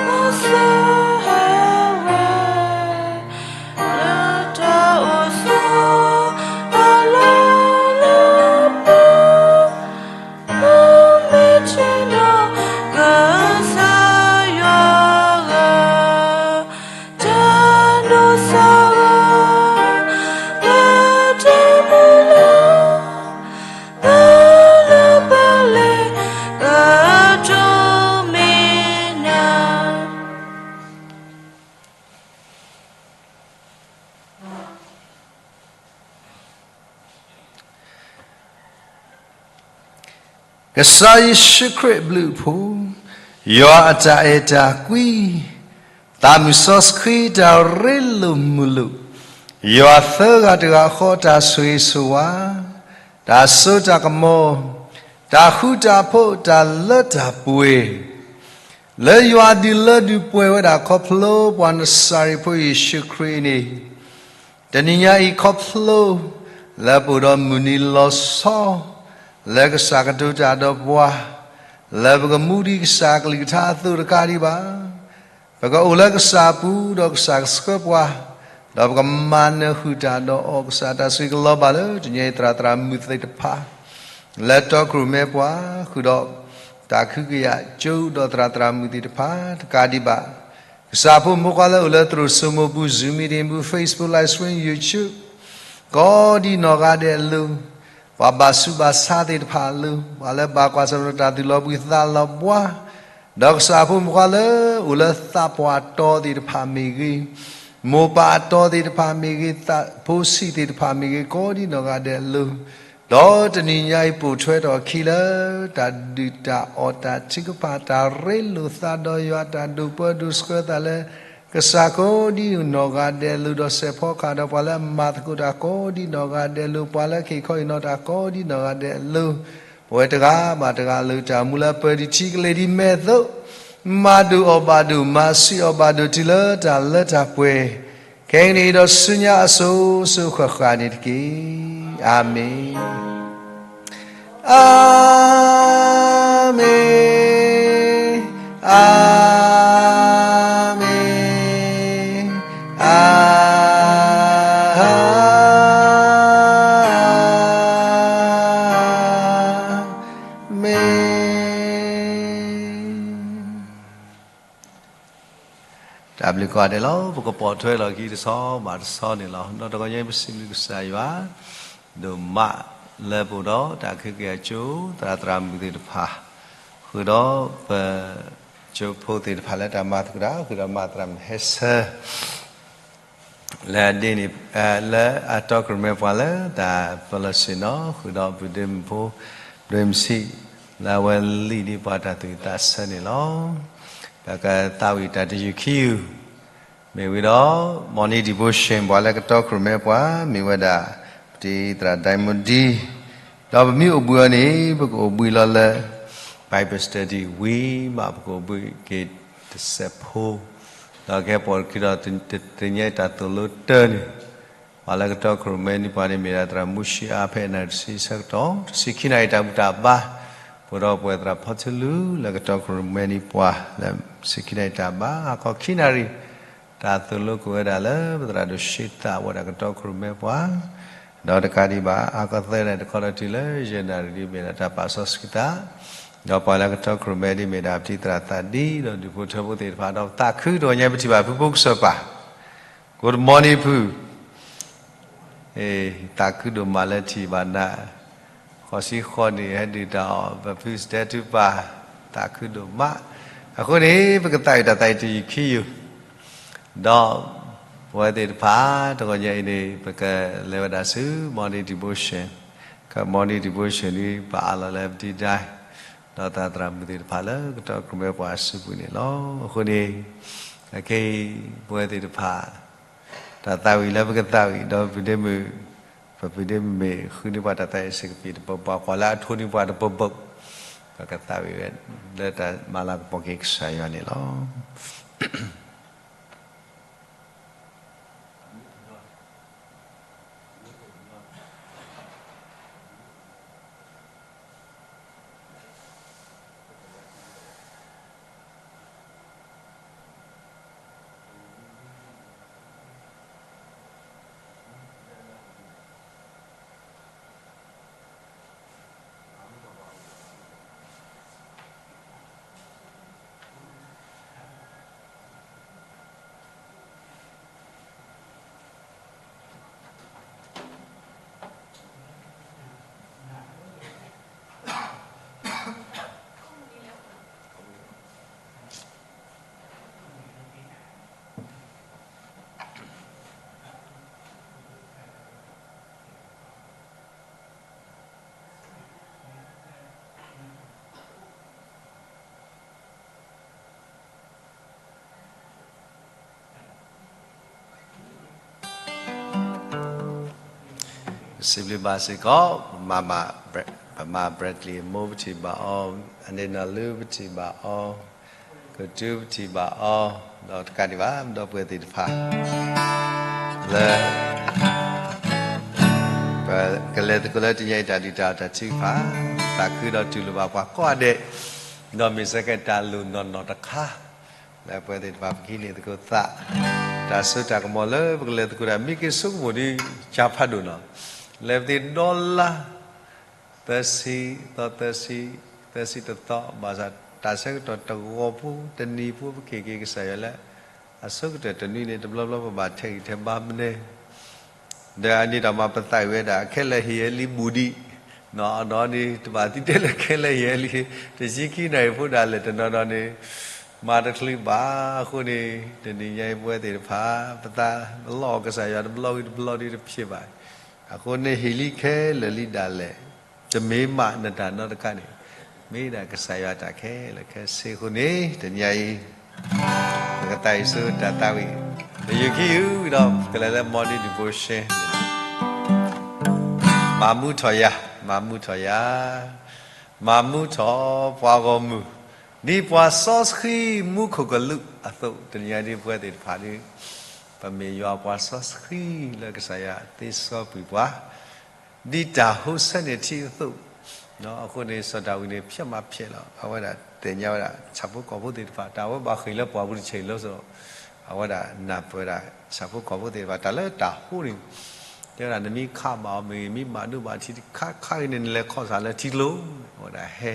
မၤစၢၤဟဲဝဲ, လၢတၢ်အိၣ်ဆိးအလီၢ်လၢပျၢၤ မ့ၢ်ထံဒီးကစၢ်ယွၤဂၤ, တၢ်ဒိးစၢ်ဂၤ, လၢတၢ်မုၢ်လၢ်, ပၢ်လၢပလဲၤကတိၤမ့ၢ်နၤ. ကစၢ်ယ့ၣ်ၡူးခရံာ်အဘျုးအဖှိၣ်, ယွၤအတၢ်အဲၣ်တၢ်ကွံ, သးမုၢ်စီဆှံတၢ်ရ့လိာ်မုာ်လိာ်, ယွၤသၢဂၤတဂၤဃီတၢ်ဆိၣ်ဂ့ၤဆိၣ်ဝါ, တၢ်စိတၢ်ကမီၤ, တၢ်ဃူတၢ်ဖိး တၢ်လၢတၢ်ပှဲၤ လၢယွၤဒုးလၢဒုးပှဲၤဝဲဒၣ်ခီဖျိပှၤနစၤရ့းဖိယ့ၣ်ၡူးခရံာ်န့ၣ်, တနံၤညါအံၤခီဖျိ လၢပအိၣ်ဒီးမုၢ်နံၤလီၤဆီ လၢကစၢ်ကတိၤတၢ်ဒီးပှၤ, လၢပကမူဒံးကစၢ်ကလုၢ်ကထါအသိးတကးဒံးဘၣ် ပကအိၣ်လၢကစၢ်အပူၤ ဒီးကစၢ်ကဆှၢပှၤ, ဒီးပကမၤနၢၤဃုာ်တၢ်ဒီးအီၤ ကစၢ်တၢ်ဆိၣ်ဂ့ၤကလီၤဘၣ်လၢတနံၤညါအံၤ သရၣ်သရၣ်မုၣ်သ့ၣ်တဖၣ် လၢတီခိၣ်ရိၣ်မဲပှၤ ဃုာ်ဒီးတၢ်ကဟုကယာ်ကၠိဒီးသရၣ်သရၣ်မုၣ်သ့ၣ်တဖၣ်တကးဒံးဘၣ်, ကစၢ်ဖိမုၣ်ဖိခွါလၢအိၣ်လၢသရိာ်စိမိၤပူၤ Zoom meeting ပူၤ Facebook Live Stream YouTube ကိးဒံနီၢ်ဂၤဒဲးအလိၤ, ပှၤဘၣ်ဆူးဘၣ်ဆါသ့ၣ်တဖၣ်အလိၤ, ပှၤလၢဘၣ်ကွၢ်ဆၢၣ်မဲာ်တၢ်သူၣ်လီၤဘှံးသးလီၤဘှါ, ဒီးကစၢ်ဖိမုၣ်ဖိခွါလၢအိၣ်လၢသးပှၢ်တီသ့ၣ်တဖၣ်မ့ၢ်ဂ့ၤ, မိၢ်ပၢ်အတီသ့ၣ်တဖၣ်မ့ၢ်ဂ့ၤ, သးဖိဆံးသ့ၣ်တဖၣ်မ့ၢ်ဂ့ၤ, ကိးဒံနီၢ်ဂၤဒဲးအလိၤ, ဒီးတနံၤညါအံၤပိာ်ထွဲထီၣ်အခံလၢ တၢ်ဒုၣ်တၢ်အီၣ်တၢ်ထုကဖၣ် တၢ်ရ့လိာ်သးဒီးယွၤ တၢ်ဒိးပၢဒိးဆှၢသးလၢ ကစၢ်ကိးဒံနီၢ်ဂၤဒဲးအလိၤ ဒီးစဲးဖီကဟၣ်ဒီးပှၤလၢအမၤသကိးတၢ်ကိးဒံနီၢ်ဂၤဒဲးအလိၤ, ပှၤလၢက့ၤခီအံၤနီၤတၢ်ကိးဒံနီၢ်ဂၤဒဲးအလိၤ, ပဝဲတဂၤဘၣ်တဂၤ လၢတၢ်အိၣ်မူလၢအပၢၢ်ဒံးထံကလ့ၤဒံးမဲာ်အသိး, မၤဒိၣ်အီၣ်ဘၣ်ဒိၣ် မၤဆံးအီၣ်ဘၣ်ဒိၣ်တုၤလၢတၢ်လၢတၢ်ပှဲၤ, ခဲကနံၣ်အံၤဒီးဆူညါအစိၤစိၤဃၣ်ဃၣ်န့ၣ်တက့ၢ်. အၤမ့ၣ်, အၤမ့ၣ်, အၤမ့ၣ်, အၤမ့ၣ်. တၢ်ဘျုးကိးဂၤဒဲးလီၤ. ပကပိာ်ထွဲလီၤခံတဆီ ဘၣ်တဆီန့ၣ်လီၤ. ဒီးတဂီၤညါအံၤ ပစံးဘျုးကစၢ်ယွၤ ဒိၣ်မးလၢပအိၣ်ဒီးတၢ်ကဟုကယာ်ကၠိ သရၣ်သရၣ်မုၣ်သ့ၣ်တဖၣ်, ဃုာ်ဒီးပ ကၠိဖိသ့ၣ်တဖၣ်လၢတၢ်မၤသကိးတၢ် ဃုာ်ဒီးမၤသရၣ်မုၣ်ဟဲဆၢ လၢအဒ့န့ၣ် လၢအတီခိၣ်ရိၣ်မဲပှၤလၢတၢ်ပၢလီၢ်ဆ့ၣ်နီၤ ဃုာ်ဒီးပဒ့မုၣ်ဖိ ဒွဲမုၢ်ဆံး လၢအဝဲလံၣ်ဒံးပှၤတၢ်သူၣ်ဝံၣ်သးဆၢန့ၣ်လီၤ. ပကသးဝံၣ်တၢ်တယုၢ်ခံယုၢ် မ့ၢ်ဝံၤဒီး morning devotion ပှၤလၢကတီခိၣ်ရိၣ်မဲပှၤ မ့ၢ်ဝဲဒၣ် ပတံၤသရၣ်ဒိၣ်မးဒံ ဒီးပမ့ၢ်အိၣ်ဘှံးအီၤန့ၣ် ပကအိၣ်ဘှံးလီၤလၢ Bible study ဝံၤမး ပကအိၣ်ဘှံးက့ၤတစဲးဖိ, ဒီးကဟဲပိာ်ခံဒီး တနံၤညါအံၤတၢ်သိၣ်လိတၢန့ၣ် ပှၤလၢကတီခိၣ်ရိၣ်မဲန့ၣ်ပှၤန့ၣ် မ့ၢ်ဒၣ်သရၣ်မူၡံအါ ဖဲအနၣ်ရံၣ်တဆံဆၢကတီၢ် တဆံခံနၣ်ရံၣ်တၢ်ဘူၣ်တၢ်ဘါ, ပှဲၤဒီးပဝဲသရၣ်ဖီထူလူ လၢကတီခိၣ်ရိၣ်မဲန့ၣ်ပှၤ လၢတဆံခံနၣ်ရံၣ်တၢ်ဘါ ဟါခီခံနၣ်ရံၣ် တၢ်သိၣ်လိကအိၣ်ဝဲဒၣ်လၢ ပသရၣ်ဒိၣ်ၡ့သးဝဲဒၣ်ကတီခိၣ်ရိၣ်မဲပှၤ, ဒီးတကးဒံးဘၣ် ဟါခီသၢနၣ်ရံၣ်တခီဒီးတုၤလၢယဲၢ်နၣ်ရံၣ်ဒ်မ့ၢ်ဒၣ်တၢ်ပာ်စီဆှံသး, ဒီးပှၤလၢကတီခိၣ်ရိၣ်မဲဒ်မ့ၢ်ဒၣ်ပတံၤသရၣ်သးဒံ ဒီးဒူၣ်ဖိထၢဖိသ့ၣ်တဖၣ် ဒီးပသးခုတဂီၤညါပထံၣ်ဘၣ်ဖုဖိကစၢၢ်ပၢ် Good morning ဖု, သးခုဒိၣ်မးလၢထံၣ်ဘၣ်နၤ, ဃိးဆံဃိးနံၣ်ဟဲဒုၣ်တၢ်အီၣ် ပဖုစတဲထူပၢ်, သးခုဒိၣ်မး, အဃိန့ၣ် ပကသးဝံၣ်တၢ်သးဝံၣ်တယုၢ်ခံယုၢ်, ဒီးပဝဲသ့ၣ်တဖၣ် တဂီၤညါအံၤန့ၣ် ပကလဲၤဝဲဒၣ်ဆူ morning devotion, က morning devotion ဒ်ပအးလီၤလၢပတံၤဒဲ ဒီးသရၣ်သရၣ်မုၣ်သ့ၣ်တဖၣ်လၢကတီခိၣ်ရိၣ်မဲပှၤအစုပူၤန့ၣ်လီၤ. အဃိန့ၣ် အခဲအံၤ ပဝဲသ့ၣ်တဖၣ် တၢ်သးဝံၣ်လၢပကသးဝံၣ် ဒီးပဒ့မုၣ်, ပပဒ့မုၣ်မ့ၢ်ဃုန့ၢ်ပှၤတၢ်သးဝံၣ်စ့ၢ်ကပ့ၤတပၢၢ် ပှၤကွၢ်လၢအထိန့ၢ်ပှၤတပၢၢ်ပၢၢ်, ပကသးဝံၣ်ဝဲ လၢတၢ်မၤလၤကပီၤက့ၤကစၢ်ယွၤန့ၣ်လီၤ. စံးဘျုးဘၣ်စ့ၢ်ကီး ပမၤ Bradley အမိၢ် ပထံၣ်ဘၣ်အီၤ, အန့ၣ်နီၢ်လု ပထံၣ်ဘၣ်အီၤ, ကတူၢ်ပထံၣ်ဘၣ်အီၤ, ဒီးတကးဒံးဘၣ် ဒီပုၢ်ဝဲၢ်သ့ၣ်တဖၣ် လၢ ပကလဲၤသကိးလၢတနံၤအံၤတၢ်ဒုၣ်တၢ်အီၣ်တၢ်ထုကဖၣ်, သးခုဒီးတူၢ်လိာ်ဘၣ်ပှၤကိးဂၤဒဲး, ဒီးမ့ၢ်စ့ၢ်ကီးတၢ်လိၣ်နီၢ်နီၢ်တခါ လၢပဝဲသ့ၣ်တဖၣ်ပကဟံးန့ၢ်သကိးသး, တၢ်စိတၢ်ကမီၤလၢပကလဲၤသကိးတၢ် မ့ၢ်က့ၤဆိကမိၣ်ဒ်ကၢ်ဖးဒိၣ်နီၤ, လဲၤပသ့ၣ်ဒီလါ သၢဆံသီ သၢဆံ, သၢဆံတသီ ဘၣ်ဆၣ်တၢ်ဆၢကတီၢ်တဂီၤဖိ တနံၤဖိ ပက့ၤက့ၤကစၢ်ယွၤလၢ အဆိကတၢၢ်တနွံန့ၣ် တဘျီဘျီပဘၣ်ထဲးဂံၢ်ထဲးဘါမနုၤ ဒီးအန့ၣ်ဒီးမၤပသးဝံၣ်ဝဲဒၣ် ခဲလၢာ်ဟ့ၣ်ဝဲလံဘူၣ်ဒံး, နီၢ်နီၢ်န့ၣ် တဘၣ်သံတဲလၢခဲလၢာ်ဟ့ၣ်ဝဲလံ, တဆံခံနၣ်ရံၣ်ဖိဒၣ်လဲာ် တနီၤနီၤန့ၣ် မၤတချုးဘၣ်အဃိန့ၣ် တနံၤညါအံၤပဝဲသ့ၣ်တဖၣ် ပသးလီအီၣ်ကစၢ်ယွၤတဘျီဂ့ၤတဘျီဒ်တဖျ့ဘၣ်, အဃိန့ၣ်ဟ့ၣ်လံခဲလၢာ်လံဒၣ်လဲာ် တမ့ၢ်မးနတၢ်နီတခါန့ၣ် မ့ၢ်ဒၣ်ကစၢ်ယွၤတၢ်ခဲလၢာ်ခဲဆ့အဃိန့ၣ် တနံၤညါအံၤ ပကသးဝံၣ်ဆူတၢ်သးဝံၣ် တယုၢ်ခံယုၢ်ဒီး ကလဲၤလၢ morning devotion မၤမူထီၣ်ယၤ, မၤမူထီၣ်ယၤ, မၤမူထီၣ်ပှၤဂီၢ်မုၢ်, ဒ်ပှၤစီဆှံမူခိၣ်ကလူးအသိး, တနံၤအံၤဒ်ပဝဲသ့ၣ်တဖၣ်ဒီး ပမ့ၢ်ယွၤပှၤစီဆှံလၢကစၢ်ယွၤသ့စီကွံာ်ပှၤ ဒ်တၢ်ဟိဆၢန့ၢ်ထံအသိး, အဃိန့ၣ် စီၤဒၤဝံးန့ၣ် ဖျဲးမးဖျဲးလီၤ. အဝဲဒၣ်သ့ၣ်ညါဝဲဒၣ် ဆၣ်ဖိကီၢ်ဖိသ့ၣ်တဖၣ် တၢ်ဝဲဘၣ်ဃ့ၢ်လၢပှၢ်ပူၤတဆဲးလီၤစိၤ, အဝဲဒၣ်နၢ်ပၢၢ်ဝဲဒၣ် ဆၣ်ဖိကီၢ်ဖိသ့ၣ်တဖၣ် တၢ်လၢတၢ်ဟိန့ၣ်, တဲဝဲဒၣ် နမ့ၢ်ခးဘၣ်အီၤမ့ၢ်ဂ့ၤ, မ့ၢ်ဘၣ်ဒိဘၣ်ထံးတခါခါဂ့ၤန့ၣ် နလဲၤခီၣ်စးလၢထံကျိ, အဝဲဒၣ်ဟဲ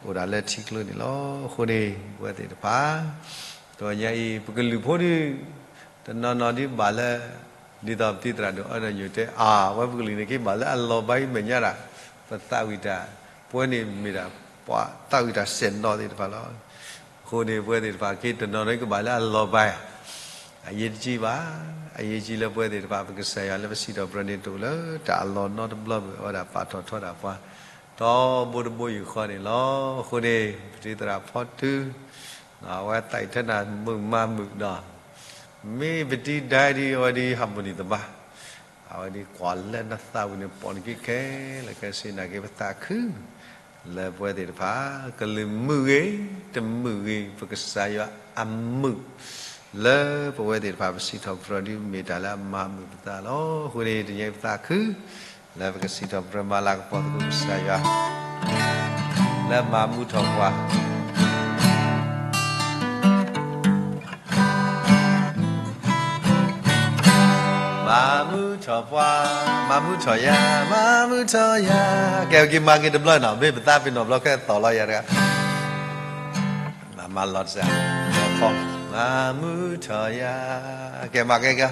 အိၣ်ဒၣ်လၢထံကျိန့ၣ်လီၤ. အဃိန့ၣ် ပဝဲသ့ၣ်တဖၣ် တနံၤညါအံၤ ပကလုၢ်ဖိဒီး တနီၤနီၤဒ်ဘၣ်လၢ ဒ်သိးပတံၤသရၣ်ဒိၣ်အၢဒီးညိၣ်တဲ အါ ဝဲပကလုၢ်န့ၣ်က့ၤဘၣ်လၢအလီၤဘၣ်အံၤမဲာ်ညါဒၣ်, ပသးဝံၣ်တၢ် ပဝဲန့ၣ်မ့ၢ်ဒၣ် ပှၤသးဝံၣ်တၢ်စဲးနီၤသ့ၣ်တဖၣ်လီၤ. အဃိန့ၣ် ပဝဲသ့ၣ်တဖၣ်က့ၤတနီၤနီၤကဘၣ်လၢအလီၤဘၣ် အရေးကြီးဘၣ်, အရေးကြီးလၢပဝဲသ့ၣ်တဖၣ် ပကစၢ်ယွၤလၢပစံးထီၣ်ပတြၢၤန့ၣ်တအိၣ်လၢတၢ်အလီၢ်နီတဘျီဘၣ်, အဝဲဒၣ်ပာ်ထီၣ်ထီဒၣ်ပှၤ ထီဘိတဘိယူၢ်ဃီန့ၣ်လီၤ. အဃိန့ၣ် ပတံၤသရၣ်ဖီတု, အဝဲသးအံၤထဲနၤမုာ်မၤမုာ်ဒီး မ့ၢ်ပတံၤဒဲဒ်အဝဲဒ်ဟးမုၢ်နံၤသမါ, အဝဲဒ်ကွၢ်လၢနသးဝံၣ်န့ၣ် ပိာ်နက့ၤခဲလၢာ်ခဲဆ့ နာ်က့ၤပသးခု လၢပဝဲသ့ၣ်တဖၣ် ကလုၢ်မုာ်ဂ့ၤ တမုာ်ဂ့ၤ ပကစၢ်ယွၤအမုာ် လၢပဝဲသ့ၣ်တဖၣ် ပစံးထီၣ်ပတြၢၤဒ်မ့ၢ်တၢ်လၢအမၤမုာ်ပသးလီၤ. အဃိန့ၣ် တနံၤအံၤပသးခု လၢပကစံးထီၣ်ပတြၢၤမၤလၤကပီၤသကိးကစၢ်ယွၤ လၢမၤမူထီၣ်ပှၤ မၤမူထီၣ်ပှၤ, မၤမူထီၣ်ယၤ, မၤမူထီၣ်ယၤ, ကဲ ပက့ၤမၤက့ၤတဘျီနီၤ, မ့ၢ်ပသးပ့ၤနီၣ်ဘျီခဲသီၣ်လီၤယၤတဂၤ, မၤလီၤတစဲး, မၤမူထီၣ်ယၤ, ကဲ မၤကဲကဲ,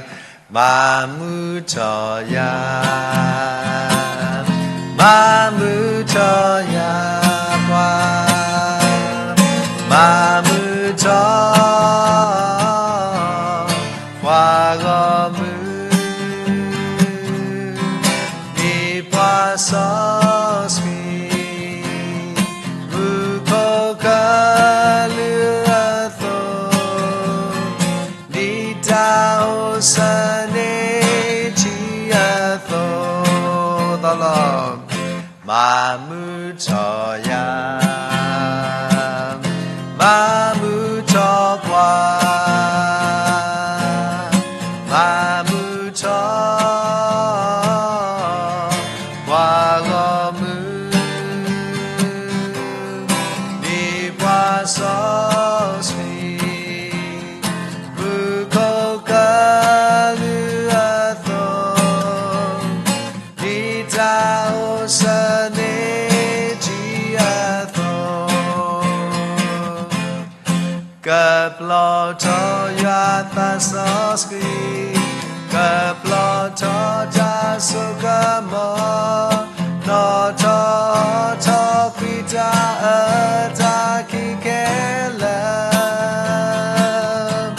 မၤမူထီၣ်ယၤ, မၤမူထီၣ်ယၤပှၤ, မၤမူထီၣ် ပှၤဂီၢ်မုၢ်, ဒ်ပှၤစီဆှံ မူခိၣ်ကလူးအသိး, ဒ်တၢ်အိၣ်ဆၢန့ၢ်ထံအသိး, သီလီၤ မၤမူထီၣ်ယၤ, မၤမူထီၣ်ပှၤ, မၤမူထီၣ် ပှၤဂီၢ်မုၢ်, ဒ်ပှၤစီဆှံ မူခိၣ်ကလူးအသိး, ဒ်တၢ်အိၣ်ဆၢန့ၢ်ထံအသိး, ကပျီထီၣ်ယွၤသးစီဆှံ, ကပျီထီၣ်တၢ်စိကမီၤ, နီၣ်ထီၣ်ထီၣ်ကွံာ်တၢ်အၢတၢ်ခံခဲလၢာ်,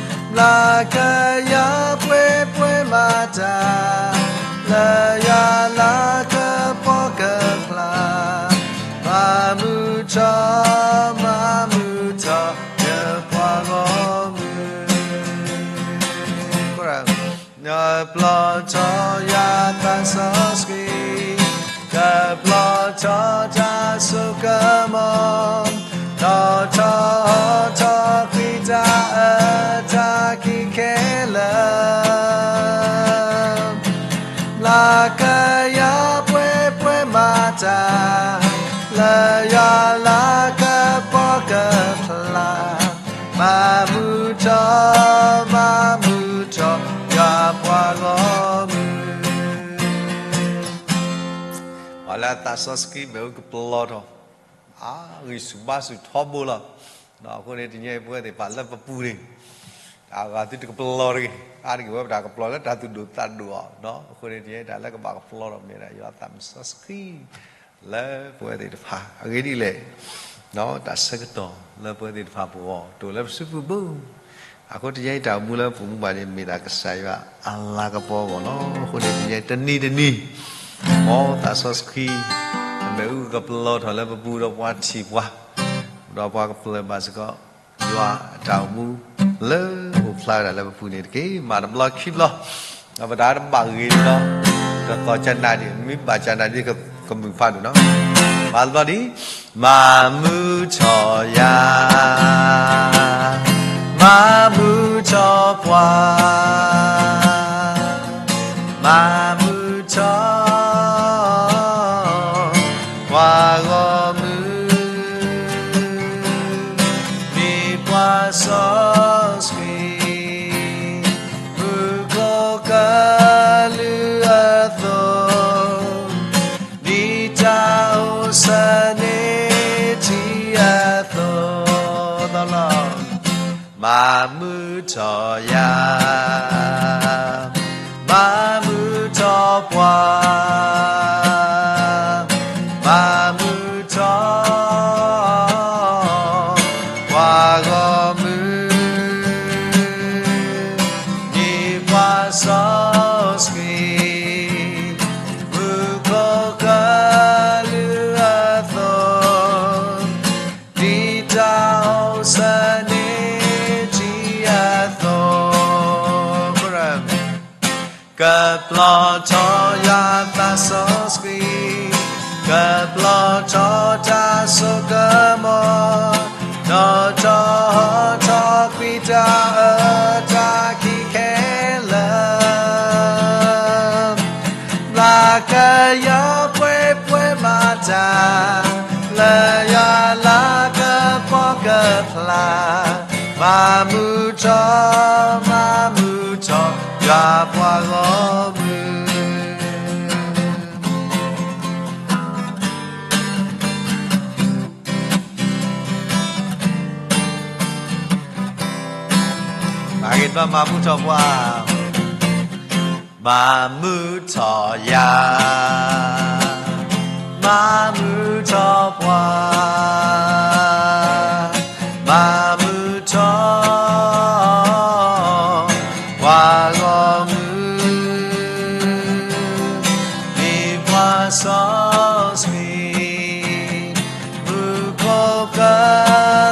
လၢကယၤပှဲၤပှဲၤမၤတၢ်, လၢယွၤလၤကပီၤကဖျါ, မၤမူထီၣ်, မၤမူထီၣ် ယပှၤဂီၢ်မုၢ်, ကပျီထီၣ်ယွၤသးစီဆှံ, ကပျီထီၣ်တၢ်စိကမီၤ, နီၣ်ထီၣ်ထီၣ်ကွံာ်တၢ်အၢတၢ်ခံခဲလၢာ်, လၢကယၤပှဲၤပှဲၤမၤတၢ်, လၢယွၤလၤကပီၤကဖျါ, မၤမူထီၣ်, မၤမူထီၣ် ယွၤပှၤဂီၢ်မုၢ်, ပှၤလၢအသးစီဆှံမ့ၣ်အူကပျီထီၣ်, အဂံၢ်ဆူၣ်ဘါဆူၣ်ထီဘိလီၤ. အဃိန့ၣ် တနံၤအံၤပဝဲသ့ၣ်တဖၣ်လၢပပူၤန့ၣ်, တၢ်အဂၤသုတကပျီတဂ့ၤ, အါတက့ၢ်ဝဲပတၢ်ကပျီလၢတၢ်သူၣ်ဒိၣ်သးဒိၣ်အီၤ, အဃိန့ၣ် တနံၤအံၤတၢ်လၢကဘၣ်ကပျီထီၣ်မ့ၢ်ဒၣ် ယွၤသးစီဆှံ လၢပဝဲသ့ၣ်တဖၣ် အဂ့ၢ်ဒ်လဲၣ်, တၢ်ဆၢကတီၢ်လၢပဝဲသ့ၣ်တဖၣ်ပဂီၢ် တအိၣ်လၢပစုပူၤဘၣ်. အဃိတနံၤအံၤတၢ်အိၣ်မူလၢပအိၣ်မူဘၣ်န့ၣ် မ့ၢ်ဒၣ်ကစၢ်ယွၤအလၤကပီၤအဂီၢ်လီၤ. အဃိန့ၣ်တနံၤအံၤ တနံၤတနံၤ မ်သးစီဆှံ အမ့ၣ်အူကပျီထီၣ်လၢပပူၤဒီးပှၤထံၣ်ပှၤ ဒီးပှၤကပျၢၢ်ဘၣ်စ့ၢ်ကီး ယွၤအတၢ်အိၣ်မူ လၢအိၣ်ဖျါဝဲဒၣ်လၢပပူၤန့ၣ်တက့ၢ်. မၤတဘျီခံဘျီ ဒီးပတၢ်တဘၣ်ဂ့ၤန့ၣ်လီၤ. တသီၣ်ကနၣ်ဒံး မ့ၢ်ဘၣ်ကနၣ်ဒံး ကမုာ်ဖးဒိၣ်နီၤ. မၤတဘျီဒံး, မၤမုာ်ထီၣ်ယၤ, မၤမုာ်ထီၣ်ပှၤ, မၤမုာ်ထီၣ် ပှၤဂီၢ်မုၢ်, မ့ၢ်ပှၤစီဆှံ, မူခိၣ်ကလူးအသိး, ဒ်တၢ်အိၣ်ဆၢန့ၢ်ထံအသိး, မၤမုာ်ထီၣ်ယၤ, မၤမုာ်ထီၣ်ပှၤ, မၤမုာ်ထီၣ် ပှၤဂီၢ်မုၢ်, မ့ၢ်ပှၤစီဆှံ, မူခိၣ်ကလူးအသိး, ဒ်တၢ်အိၣ်ဆၢန့ၢ်ထံအသိး, ကပျီထီၣ်ယွၤသးစီဆှံ, ကပျီထီၣ်တၢ်စိကမီၤ, နီၣ်ထီၣ်ဟီၣ်ထီၣ်ကွံာ်တၢ်အၢတၢ်ခံခဲလၢာ်, လၢကယၤပှဲၤပှဲၤမၤတၢ်, လၢယွၤလၤကပီၤကဖျါ, မၤမုာ်ထီၣ်, မၤမုာ်ထီၣ်, ယွၤပှၤဂီၢ်မုၢ် မၤဂ့ၤတဘၣ် မၤမုာ်ထီၣ်ပှၤ, မၤမုာ်ထီၣ်ယၤ, မၤမုာ်ထီၣ်ပှၤ, မၤမုာ်ထီၣ် ပှၤဂီၢ်မုၢ်, မ့ၢ်ပှၤစီဆှံ, မူခိၣ်က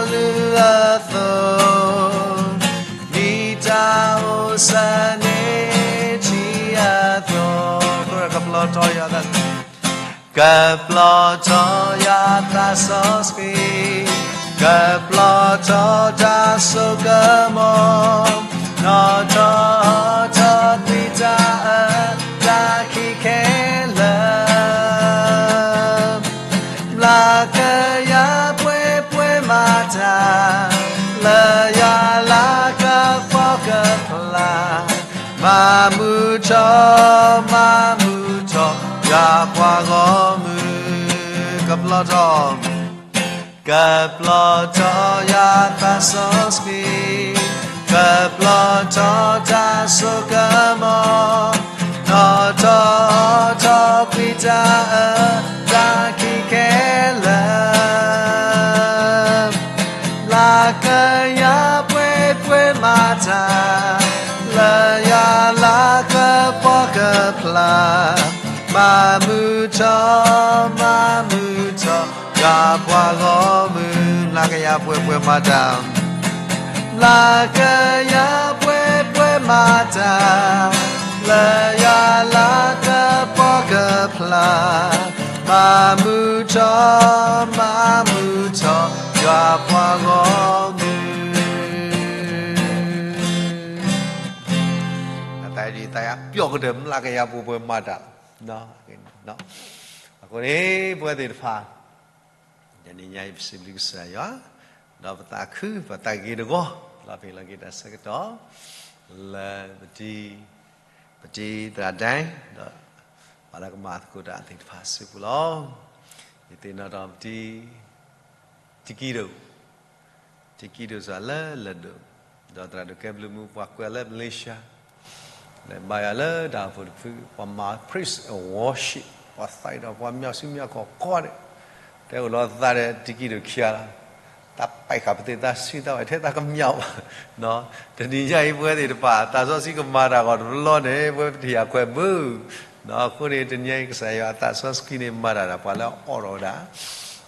လူးအသိး, ဒ်တၢ်အိၣ်ဆၢန့ၢ်ထံအသိး, ကပျီထီၣ်ယွၤသး ကပျီထီၣ်ယွၤသးစီဆှံ, ကပျီထီၣ်တၢ်စိကမီၤ, နီၣ်ထီၣ်ဟီၣ်ထီၣ်ကွံာ်တၢ်အၢတၢ်ခံခဲလၢာ်, လၢကယၤပှဲၤပှဲၤမၤတၢ်, လၢယွၤလၤကပီၤကဖျါ, မၤမုာ်ထီၣ်, မၤမုာ်ထီၣ်, ယွၤပှၤဂီၢ်မုၢ်, ကပျီထီၣ်, ကပျီထီၣ်ယွၤသးစီဆှံ, ကပျီထီၣ်တၢ်စိကမီၤ, နီၣ်ထီၣ်ဟီၣ်ထီၣ်ကွံာ်တၢ်အၢတၢ်ခံခဲလၢာ်, လၢကယၤပှဲၤပှဲၤမၤတၢ်, လၢယွၤလၤကပီၤကဖျါ, မၤမုာ်ထီၣ်, မၤမုာ်ထီၣ်, ယွၤပှၤဂီၢ်မုၢ်, လၢကယၤပှဲၤပှဲၤမၤတၢ်, လၢကယၤပှဲၤပှဲၤမၤတၢ်, လၢယွၤလၤကပီၤကဖျါ, မၤမုာ်ထီၣ်, မၤမုာ်ထီၣ်, ယွၤပှၤဂီၢ်မုၢ်, တၢ်ဒ်တၢ်ယၤပျီၣ်ကတၢၢ် လၢကယၤပှဲၤပှဲၤမၤတၢ်လီၤ. အဃိန့ၣ် ပဝဲသ့ၣ်တဖၣ် တနံၤညါအံၤ ပစံးဘျုးကစၢ်ယွၤ, ဒီးပသးခု ပသးဂ့ၤတဂီၢ် လီၤဖံးလီၤက့ၤတၢ်ဆၢကတီၢ် လၢပ ပတံၤသရၣ်ဒဲ ဒီး ပှၤလၢကမၤသကိးတၢ်သ့ၣ်တဖၣ်အစုပူၤလီၤ. ယသ့ၣ်နီၣ်ထီၣ်ပတံၤ တံၤကံဒိၣ် တံၤကံဒိၣ်စ့ၢ်လၢလၢၢ်ဒိၣ်, ဒီးသရၣ်ဒိၣ်ကဲဘျုးမူ ပှၤကွဲးလၢ Malaysia လဲၤဘါယွၤလၢတၢ်အိၣ်ဖှိၣ်တဖု ပှၤမၤ praise and worship ပှၤသးအံၤဒီးပှၤမၠီၣ်ဆူမၠီၣ်ခီၣ်ကီၢ်န့ၣ် တဲအိၣ်လီၤသးဒီးတံၤကံဒိၣ်ခံဂၤလီၤ. တၢ်ပာ်ဃာ်ပသ့ၣ်တၢ်ဆံတၢ်ဝဲ ထဲတၢ်ကမၠီၣ်ဘၣ်. တနံၤညါအံၤ ပဝဲသ့ၣ်တဖၣ် သးစီဆှံကမၤတၢ်အဂီၢ်တဘျီန့ၣ် ပဝဲပတယၤခွဲးဘၣ်. အဃိန့ၣ် တနံၤညါအံၤ ကစၢ်ယွၤအသးစီဆှံန့ၣ် မၤတၢ်ဒီးပှၤလၢအအိးထီၣ်ဝဲဒၣ်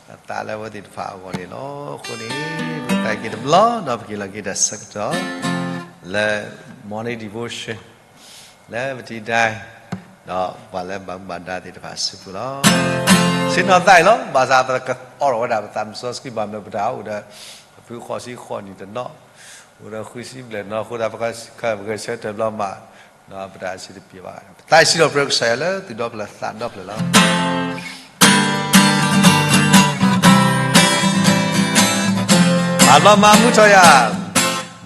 အသးလၢအဝဲသ့ၣ်တဖၣ်အဂီၢ်န့ၣ်လီၤ. အဃိန့ၣ် ပသးက့ၤတဘျီ ဒီးပက့ၤလီၤက့ၤတၢ်ဆၢကတီၢ် လၢ morning devotion လၢပတံၤဒဲ ဒီးပှၤလၢဘၣ်မူဘၣ်ဒါသ့ၣ်တဖၣ်အစုပူၤလီၤ. ဆ့ၣ်နီၤသးအံၤလီၤ. ဘၣ်ဆၣ်ပကအီၣ်ထီၣ်ဝဲဒၣ်ပသးမုၢ်စီဆှံဘၣ်မနုၤ ပတၢ်အိၣ်ဒီး အဖုဃိးဆံဃိးနံၣ်တနီၤ, အိၣ်ဒီးဃုဆံဘျဲၣ်နီၤ, အဃိသတး ပကဂဲၤဆၢထၢၣ်ဘျီမး, ပတၢ်စံးတပျ့ၤဘၣ်. ပသးစံးထီၣ်ပတြၢၤကစၢ်ယွၤလၢသူၣ်ဒီဖျၢၣ်သးဒီဖျၢၣ်လီၤ. မၤဘျီမၤမူထီၣ်ယၤ,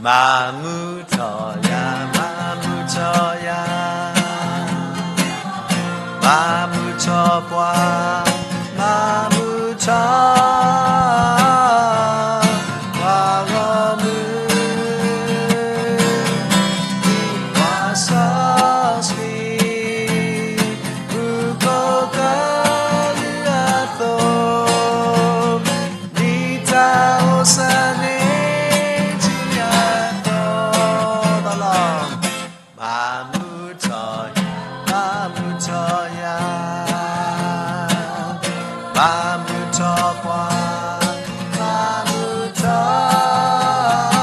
မၤမူထီၣ်ယၤ, မၤမူထီၣ်ယၤ, မၤမူထီၣ်ပှၤ, မၤမူထီၣ် ပှၤဂီၢ်မုၢ်, ဒ်ပှၤစီဆှံ မူခိၣ်ကလူးအသိး, ဒ်တၢ်အိၣ်ဆၢန့ၢ်ထံအသိး, မၤမူထီၣ်, မၤမူထီၣ်ယၤ, မၤမူထီၣ်ပှၤ, မၤမူထီၣ်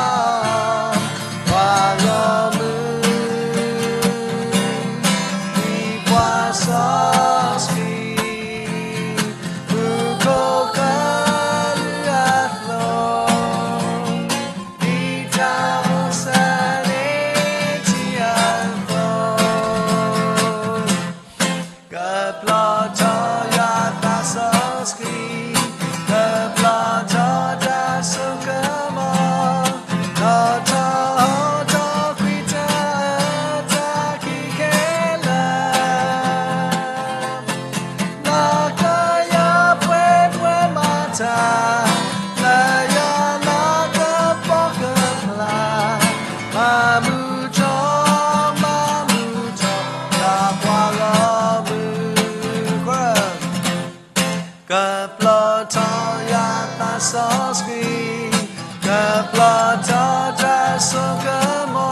ပှၤဂီၢ်မုၢ်, ဒ်ပှၤစီဆှံ မူခိၣ်ကလူးအသိး, ဒ်တၢ်အိၣ်ဆၢန့ၢ်ထံအသိး, ကပျီၢ်ထီၣ်ယွၤသးစီဆှံ, ကပျီၢ်ထီၣ်တၢ်စိကမီၤ, လီၤထီၣ်ဟီၣ်ထီၣ်ကွံာ်တၢ်အၢတၢ်ခံခဲလၢာ်, လၢကယၤပှဲၤပှဲၤမၤတၢ်, လၢယၤလၤကပီၤကဖျါ, မၤမူထီၣ်, မၤမူထီၣ်, တၢ်ပှၤဂီၢ်မုၢ်, ကပျီၢ်ထီၣ်ယွၤသးစီဆှံ, ကပျီၢ်ထီၣ်တၢ်စိကမီၤ,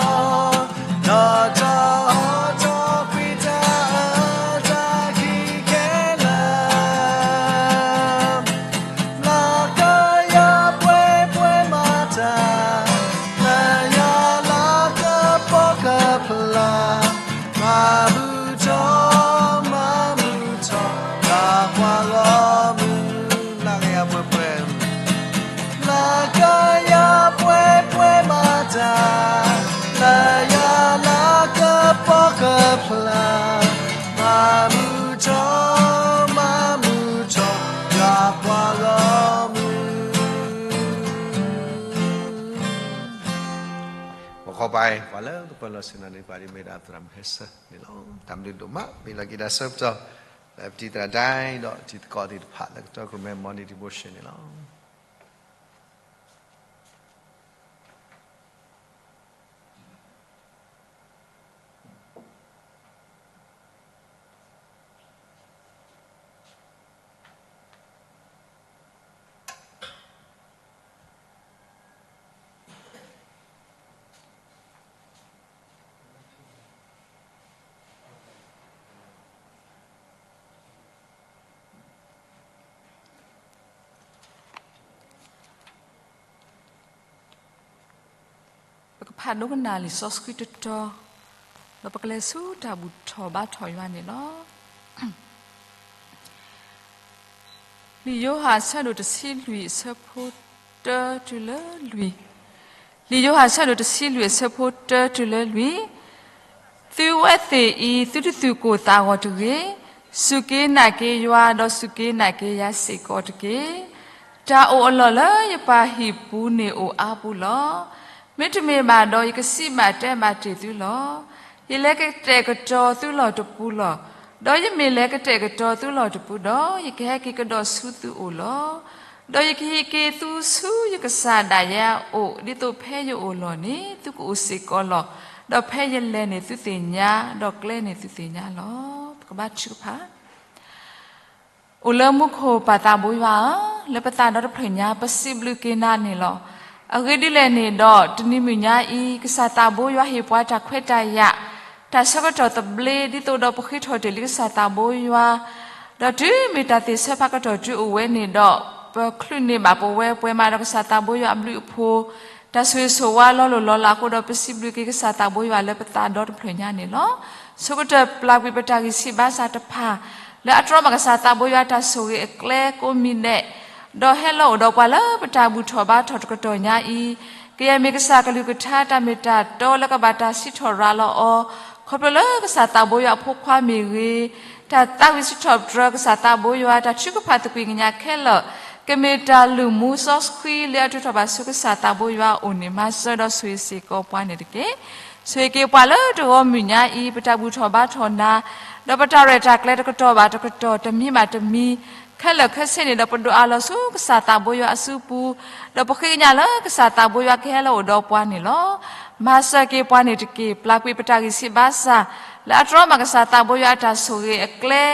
လီၤထီၣ်ဟီၣ်ထီၣ်ကွံာ်တၢ်အၢတၢ်ခံခဲလၢာ်, လၢကယၤပှဲၤပှဲၤမၤတၢ်, လၢယၤလၤကပီၤကဖျါ, မၤမူထီၣ်, မၤမူထီၣ်, တၢ်ပှၤဂီၢ်မုၢ်, လၢကယၤပှဲၤပှဲၤ, လၢကယၤပှဲၤပှဲၤမၤတၢ်, လၢယၤလၤကပီၤကဖျါ, မၤမူထီၣ်, မၤမူထီၣ်, တၢ်ပှၤဂီၢ်မုၢ်. ပခီပၤ ပှၤလၢပပၢၤလီၢ်ဆ့ၣ်နီၤန့ၣ် ပှၤဒ်မ့ၢ်ဒၣ်သရၣ်မုၣ်ဟဲဆၢန့ၣ်လီၤ. တၢ်ဘျုးဒိၣ်မး မ့ၢ်လီၤက့ၤတၢ်ဆၢကတီၢ် လၢပတံၤသရၣ်ဒဲးဒီးတံၤသကိးသ့ၣ်တဖၣ် လၢကတီၢ် Good Morning Devotion န့ၣ်လီၤ. ပကဖးဒိကနၣ်လံာ်စီဆှံတတီၤ, ဒီးပကလဲၤဆူတၢ်ဘူၣ်ထီၣ်ဘါထီၣ်ယွၤန့ၣ်လီၤ. လံာ်ယိၤဟၣ်အဆၢဒိၣ်တဆံလွံၢ်အဆၢဖိတၢတုၤလၢလွံၢ်, လံာ်ယိၤဟၣ်အဆၢဒိၣ်တဆံလွံၢ်အဆၢဖိတၢတုၤလၢလွံၢ်, သုဝဲသ့ၣ်အံၤ သုတသူၣ်ကိၢ်သးဂီၤတဂ့ၤ, စူၢ်က့ၤနာ်က့ၤယွၤ ဒီးစူၢ်က့ၤနာ်က့ၤယၤစ့ၢ်ကီးတက့ၢ်. တၢ်အိၣ်အလီၢ်လၢယပၢ်ဟံၣ်ပူၤန့ၣ်အိၣ်အါပူၤလီၤ. မ့တမ့ၢ်ဘၣ်ဒီး ယကစံးဘၣ်တဲဘၣ်တ့ၢ်သုလီၤ. ယလဲၤကတဲာ်ကတီၤသုလီၢ်တပူၤလီၤ. ဒီးယမ့ၢ်လဲၤကတဲာ်ကတီၤသုလီၢ်တပူၤဒီး, ယကဟဲက့ၤကဒီးဆူသုအိၣ်လီၤ. ဒီးယကဟံးက့ၤသုဆူယကစၢ်ဒၣ်ယဲအအိၣ်, ဒ်သိးဖဲယအိၣ်လီၢ်န့ၣ် သုကအိၣ်စ့ၢ်ကီးလီၤ. ဒီးဖဲယလဲၤန့ၣ်သုသ့ၣ်ညါ, ဒီးကျဲန့ၣ်သုသ့ၣ်ညါလီၤ. ပကဘါထုကဖၣ်. အိၣ်လၢမူခိၣ်ပၢ်သးဘိယွၤဧၢ, လၢပသးဒီတဖျၢၣ်ညါ ပစံးဘျုးက့ၤနၤန့ၣ်လီၤ. အဂ့ၢ်ဒ်လဲၣ်န့ၣ်ဒီး တနံၤမုၢ်ညါအံၤ ကစၢ်သးဘိယွၤဟ့ၣ်ပှၤတၢ်ခွဲးတၢ်ယာ်, တၢ်ဆၢကတီၢ်သဘျ့ ဒ်သိးဒီးပဃ့ထီၣ်တ့ၢ်လံကစၢ်သးဘိယွၤ, ဒီးတုၤမ့ၢ်တၢ်သ့ၣ်ဆၢဖးကတီၢ်တုၤအိၣ်ဝဲန့ၣ်ဒီး ပချုးန့ၢ်ဘၣ်ပဝဲပှဲၤမးဒီးကစၢ်သးဘိယွၤအဘျုးအဖှိၣ်, တၢ်ဆိၣ်ဂ့ၤဆိၣ်ဝါလီၤလိၢ်လီၤလးအဃိဒီး ပစံးဘျုးက့ၤကစၢ်သးဘိယွၤလၢပသးဒီတဖျၢၣ်ညါန့ၣ်လီၤ. ဆိကတၢၢ်ပျၢ်ကွံာ်ပတၢ်ဂံၢ်ဆံးဘါစၢ်တဖၣ် လၢအတြီမၤကစၢ်သးဘိယွၤအတၢ်ဆိၣ်ဂ့ၤအကျဲကိးမံၤဒဲး, ဒီးဟဲလီၤအိၣ်ဒီးပှၤလၢပတၢ်ဘူၣ်ထီၣ်ဘါထီၣ်တကတီၢ်ညါအံၤ, ကယဲၢ်မ့ၢ်ကစၢ်ကလုၢ်ကထါတၢ်မ့ၢ်တၢ်တီလၢကဘၣ်တၢ်စံးထီၣ်ရၤလီၤအီၤ, ခီဖျိလၢကစၢ်သးဘိယွၤအဖိခွါမ့ၢ်ဂ့ၤ, တၢ်သးဝံၣ်စံးထီၣ်ပတြၢၤကစၢ်သးဘိယွၤ တၢ်ထုကဖၣ်သကွံၢ်ကညးခဲလၢာ်, ကမ့ၢ်တၢ်လုၢ်မူစီဆှံလၢအထုးထီၣ်ဘၣ်ဆူကစၢ်သးဘိယွၤအအိၣ်န့ၣ် မၤစၢၤဒီးဆိၣ်ဂ့ၤစ့ၢ်ကီးပှၤန့ၣ်တက့ၢ်. ဆိၣ်ဂ့ၤက့ၤပှၤလၢတဂီၤမုၢ်ညါအံၤ ပတၢ်ဘူၣ်ထီၣ်ဘါထီၣ်နၤ, ဒီးပတၢ်ရဲၣ်တၢ်ကျဲၤတကတီၢ်ဘၣ်တကတီၢ် တမံၤဘၣ်တမံၤ, ခဲလၢာ်ခဲဆ့န့ၣ်ဒီး ပဒိးအးလီၤဆူကစၢ်သးဘိယွၤအစုပူၤ, ဒီးပဃ့ကညးလၢကစၢ်သးဘိယွၤကဟဲလီၤအိၣ်ဒီးပှၤန့ၣ်လီၤ. မၤစၢၤက့ၤပှၤန့ၣ်တက့ၢ်. ပျၢ်ကွံာ်ပတၢ်ဂံၢ်ဆံးဘါစၢ် လၢအတြီမၤကစၢ်သးဘိယွၤအတၢ်ဆိၣ်ဂ့ၤအကျဲ,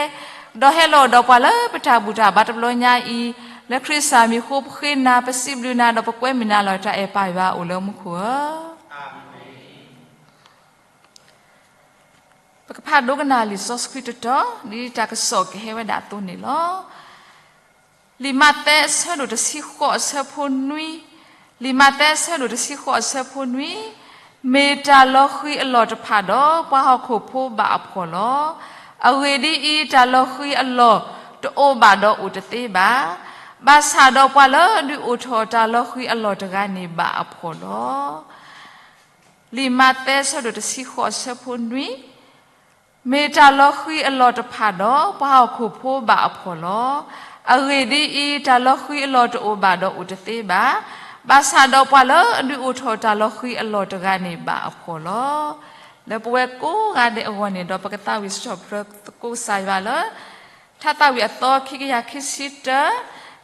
ဒီးဟဲလီၤအိၣ်ဒီးပှၤလၢပတၢ်ဘူၣ်တၢ်ဘါတဘျီညါအံၤ, လၢခရံာ်စၢ်မံၤအဃိ ပဃ့နၤ, ပစံးဘျုးနၤ ဒီးပကွဲမုာ်နၤလီၤ. တၢ်အဲၣ်ပၢ်ယွၤအိၣ်လၢမူခိၣ်ဧၢ ပကဖးဒိကနၣ်လံာ်စီဆှံတတီၤ ဒ်တၢ်ကစီၣ်ကဟဲဝဲဒၣ်အသိးန့ၣ်လီၤ. လံာ်မးသဲအဆၢဒိၣ်တဆံဃိးအဆၢဖိနွံ, လံာ်မးသဲအဆၢဒိၣ်တဆံဃိးအဆၢဖိနွံ, မ့ၢ်တၢ်လီၤဃံၤအလီၢ်တဖၣ်ဒီး ပှၤဟီၣ်ခိၣ်ဖိဘၣ်အဖှီၣ်လီၤ. အဂ့ၢ်ဒ်အံၤ, တၢ်လီၤဃံၤအလီၢ်တအိၣ်ဘၣ်ဒီးအိၣ်တသ့ဘၣ်. ဘၣ်ဆၣ်ဒီးပှၤလၢအဒုးအိၣ်ထီၣ်တၢ်လီၤဃံၤအလီၢ်တဂၤန့ၣ်ဘၣ်အဖှီၣ်လီၤ. လံာ်မးသဲအဆၢဒိၣ်တဆံဃိးအဆၢဖိနွံ, မ့ၢ်တၢ်လီၤဃံၤအလီၢ်တဖၣ်ဒီး ပှၤဟီၣ်ခိၣ်ဖိဘၣ်အဖှီၣ်လီၤ. အဂ့ၢ်ဒ်အံၤ, တၢ်လီၤဃံၤအလီၢ်တအိၣ်ဘၣ်ဒီးအိၣ်တသ့ဘၣ်. ဘၣ်ဆၣ်ဒီးပှၤလၢအဒုးအိၣ်ထီၣ်တၢ်လီၤဃံၤအလီၢ်တဂၤန့ၣ်ဘၣ်အဖှီၣ်လီၤ. လၢပဝဲကိးဂၤဒဲးအဂီၢ်န့ၣ်ဒီး ပကသးဝံၣ်စံးထီၣ်ပတြၢၤသကိးကစၢ်ယွၤလၢ ထါသးဝံၣ်အသီခံကယၤခံဆံတၢ,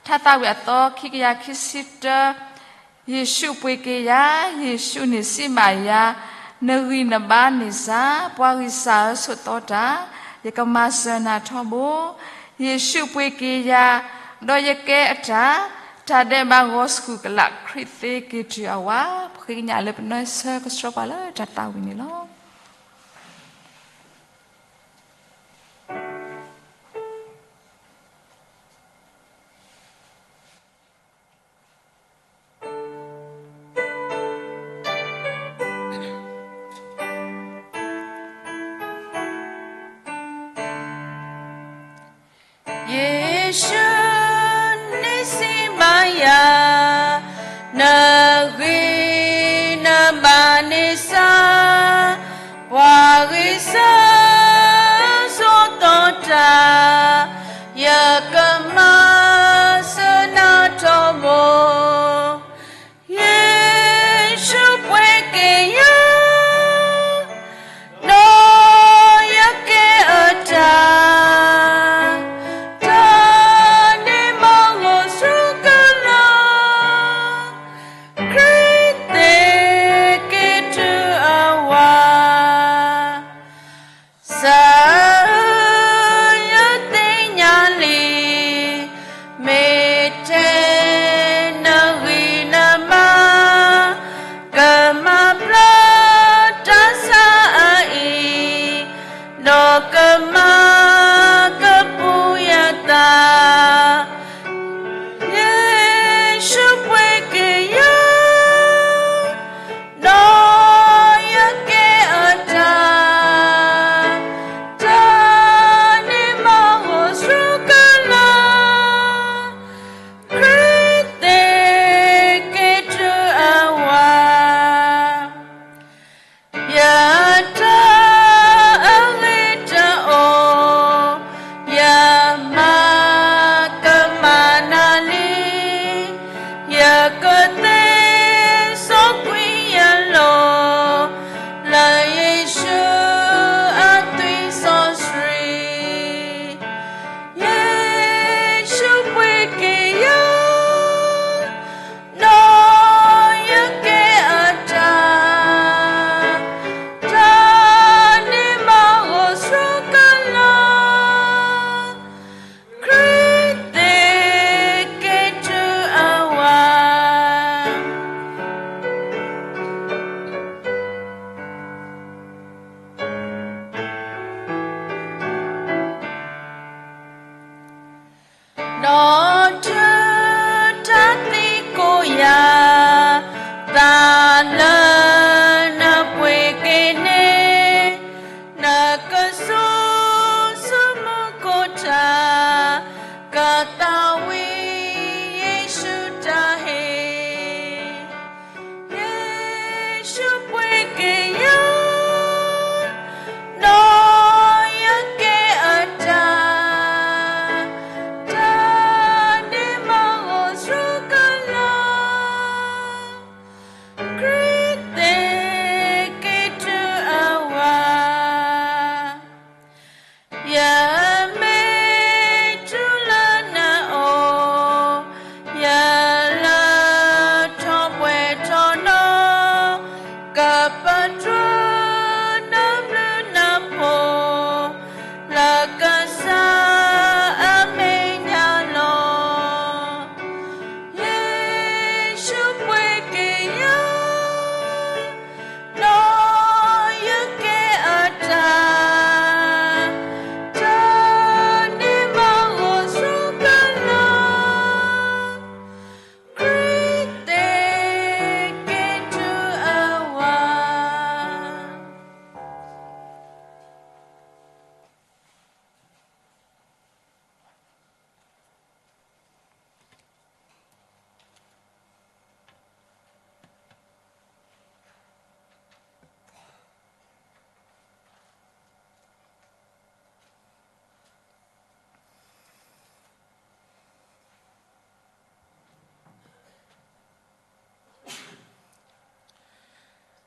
ထါသးဝံၣ်အသီခံကယၤခံဆံတၢ, ယ့ၣ်ၡူးပှ့ၤက့ၤယၤ, ယ့ၣ်ၡူးန့ၣ်စံးဘၣ်ယၤ, နဂံၢ်နဘါန့ၣ်စှၤ, ပှၤဂံၢ်စၢ်ဧၢဆိးသီတၢ်, ယကမၤစၢၤနၤထီဘိ, ယ့ၣ်ၡူးပှ့ၤက့ၤယၤ, ဒီးယကဲအတၢ်, တၢ်ဒဲးဘးဂီၤဆူၣ်ကလာ် ခရံာ်သ့က့ၤတုၤအဝၤ. ပဃ့ကညးလၢပနီၢ်ဆၢကဆှီပှၤလၢတၢ်သးဝံၣ်န့ၣ်လီၤ. ယ့ၣ်ၡူးန့ၣ်စံးဘၣ်ယၤ, နဂံၢ်နဘါန့ၣ်စှၤ, ပှၤဂံၢ်စၢ်ဆိးသီတၢ်, ယကမၤစၢၤနၤထီဘိ. ယ့ၣ်ၡူးပှ့ၤက့ၤယၤ, ဒီးယကဲအတၢ်, တၢ်ဒဲးဘးဂီၤဆူၣ်ကလာ်, ခရံာ်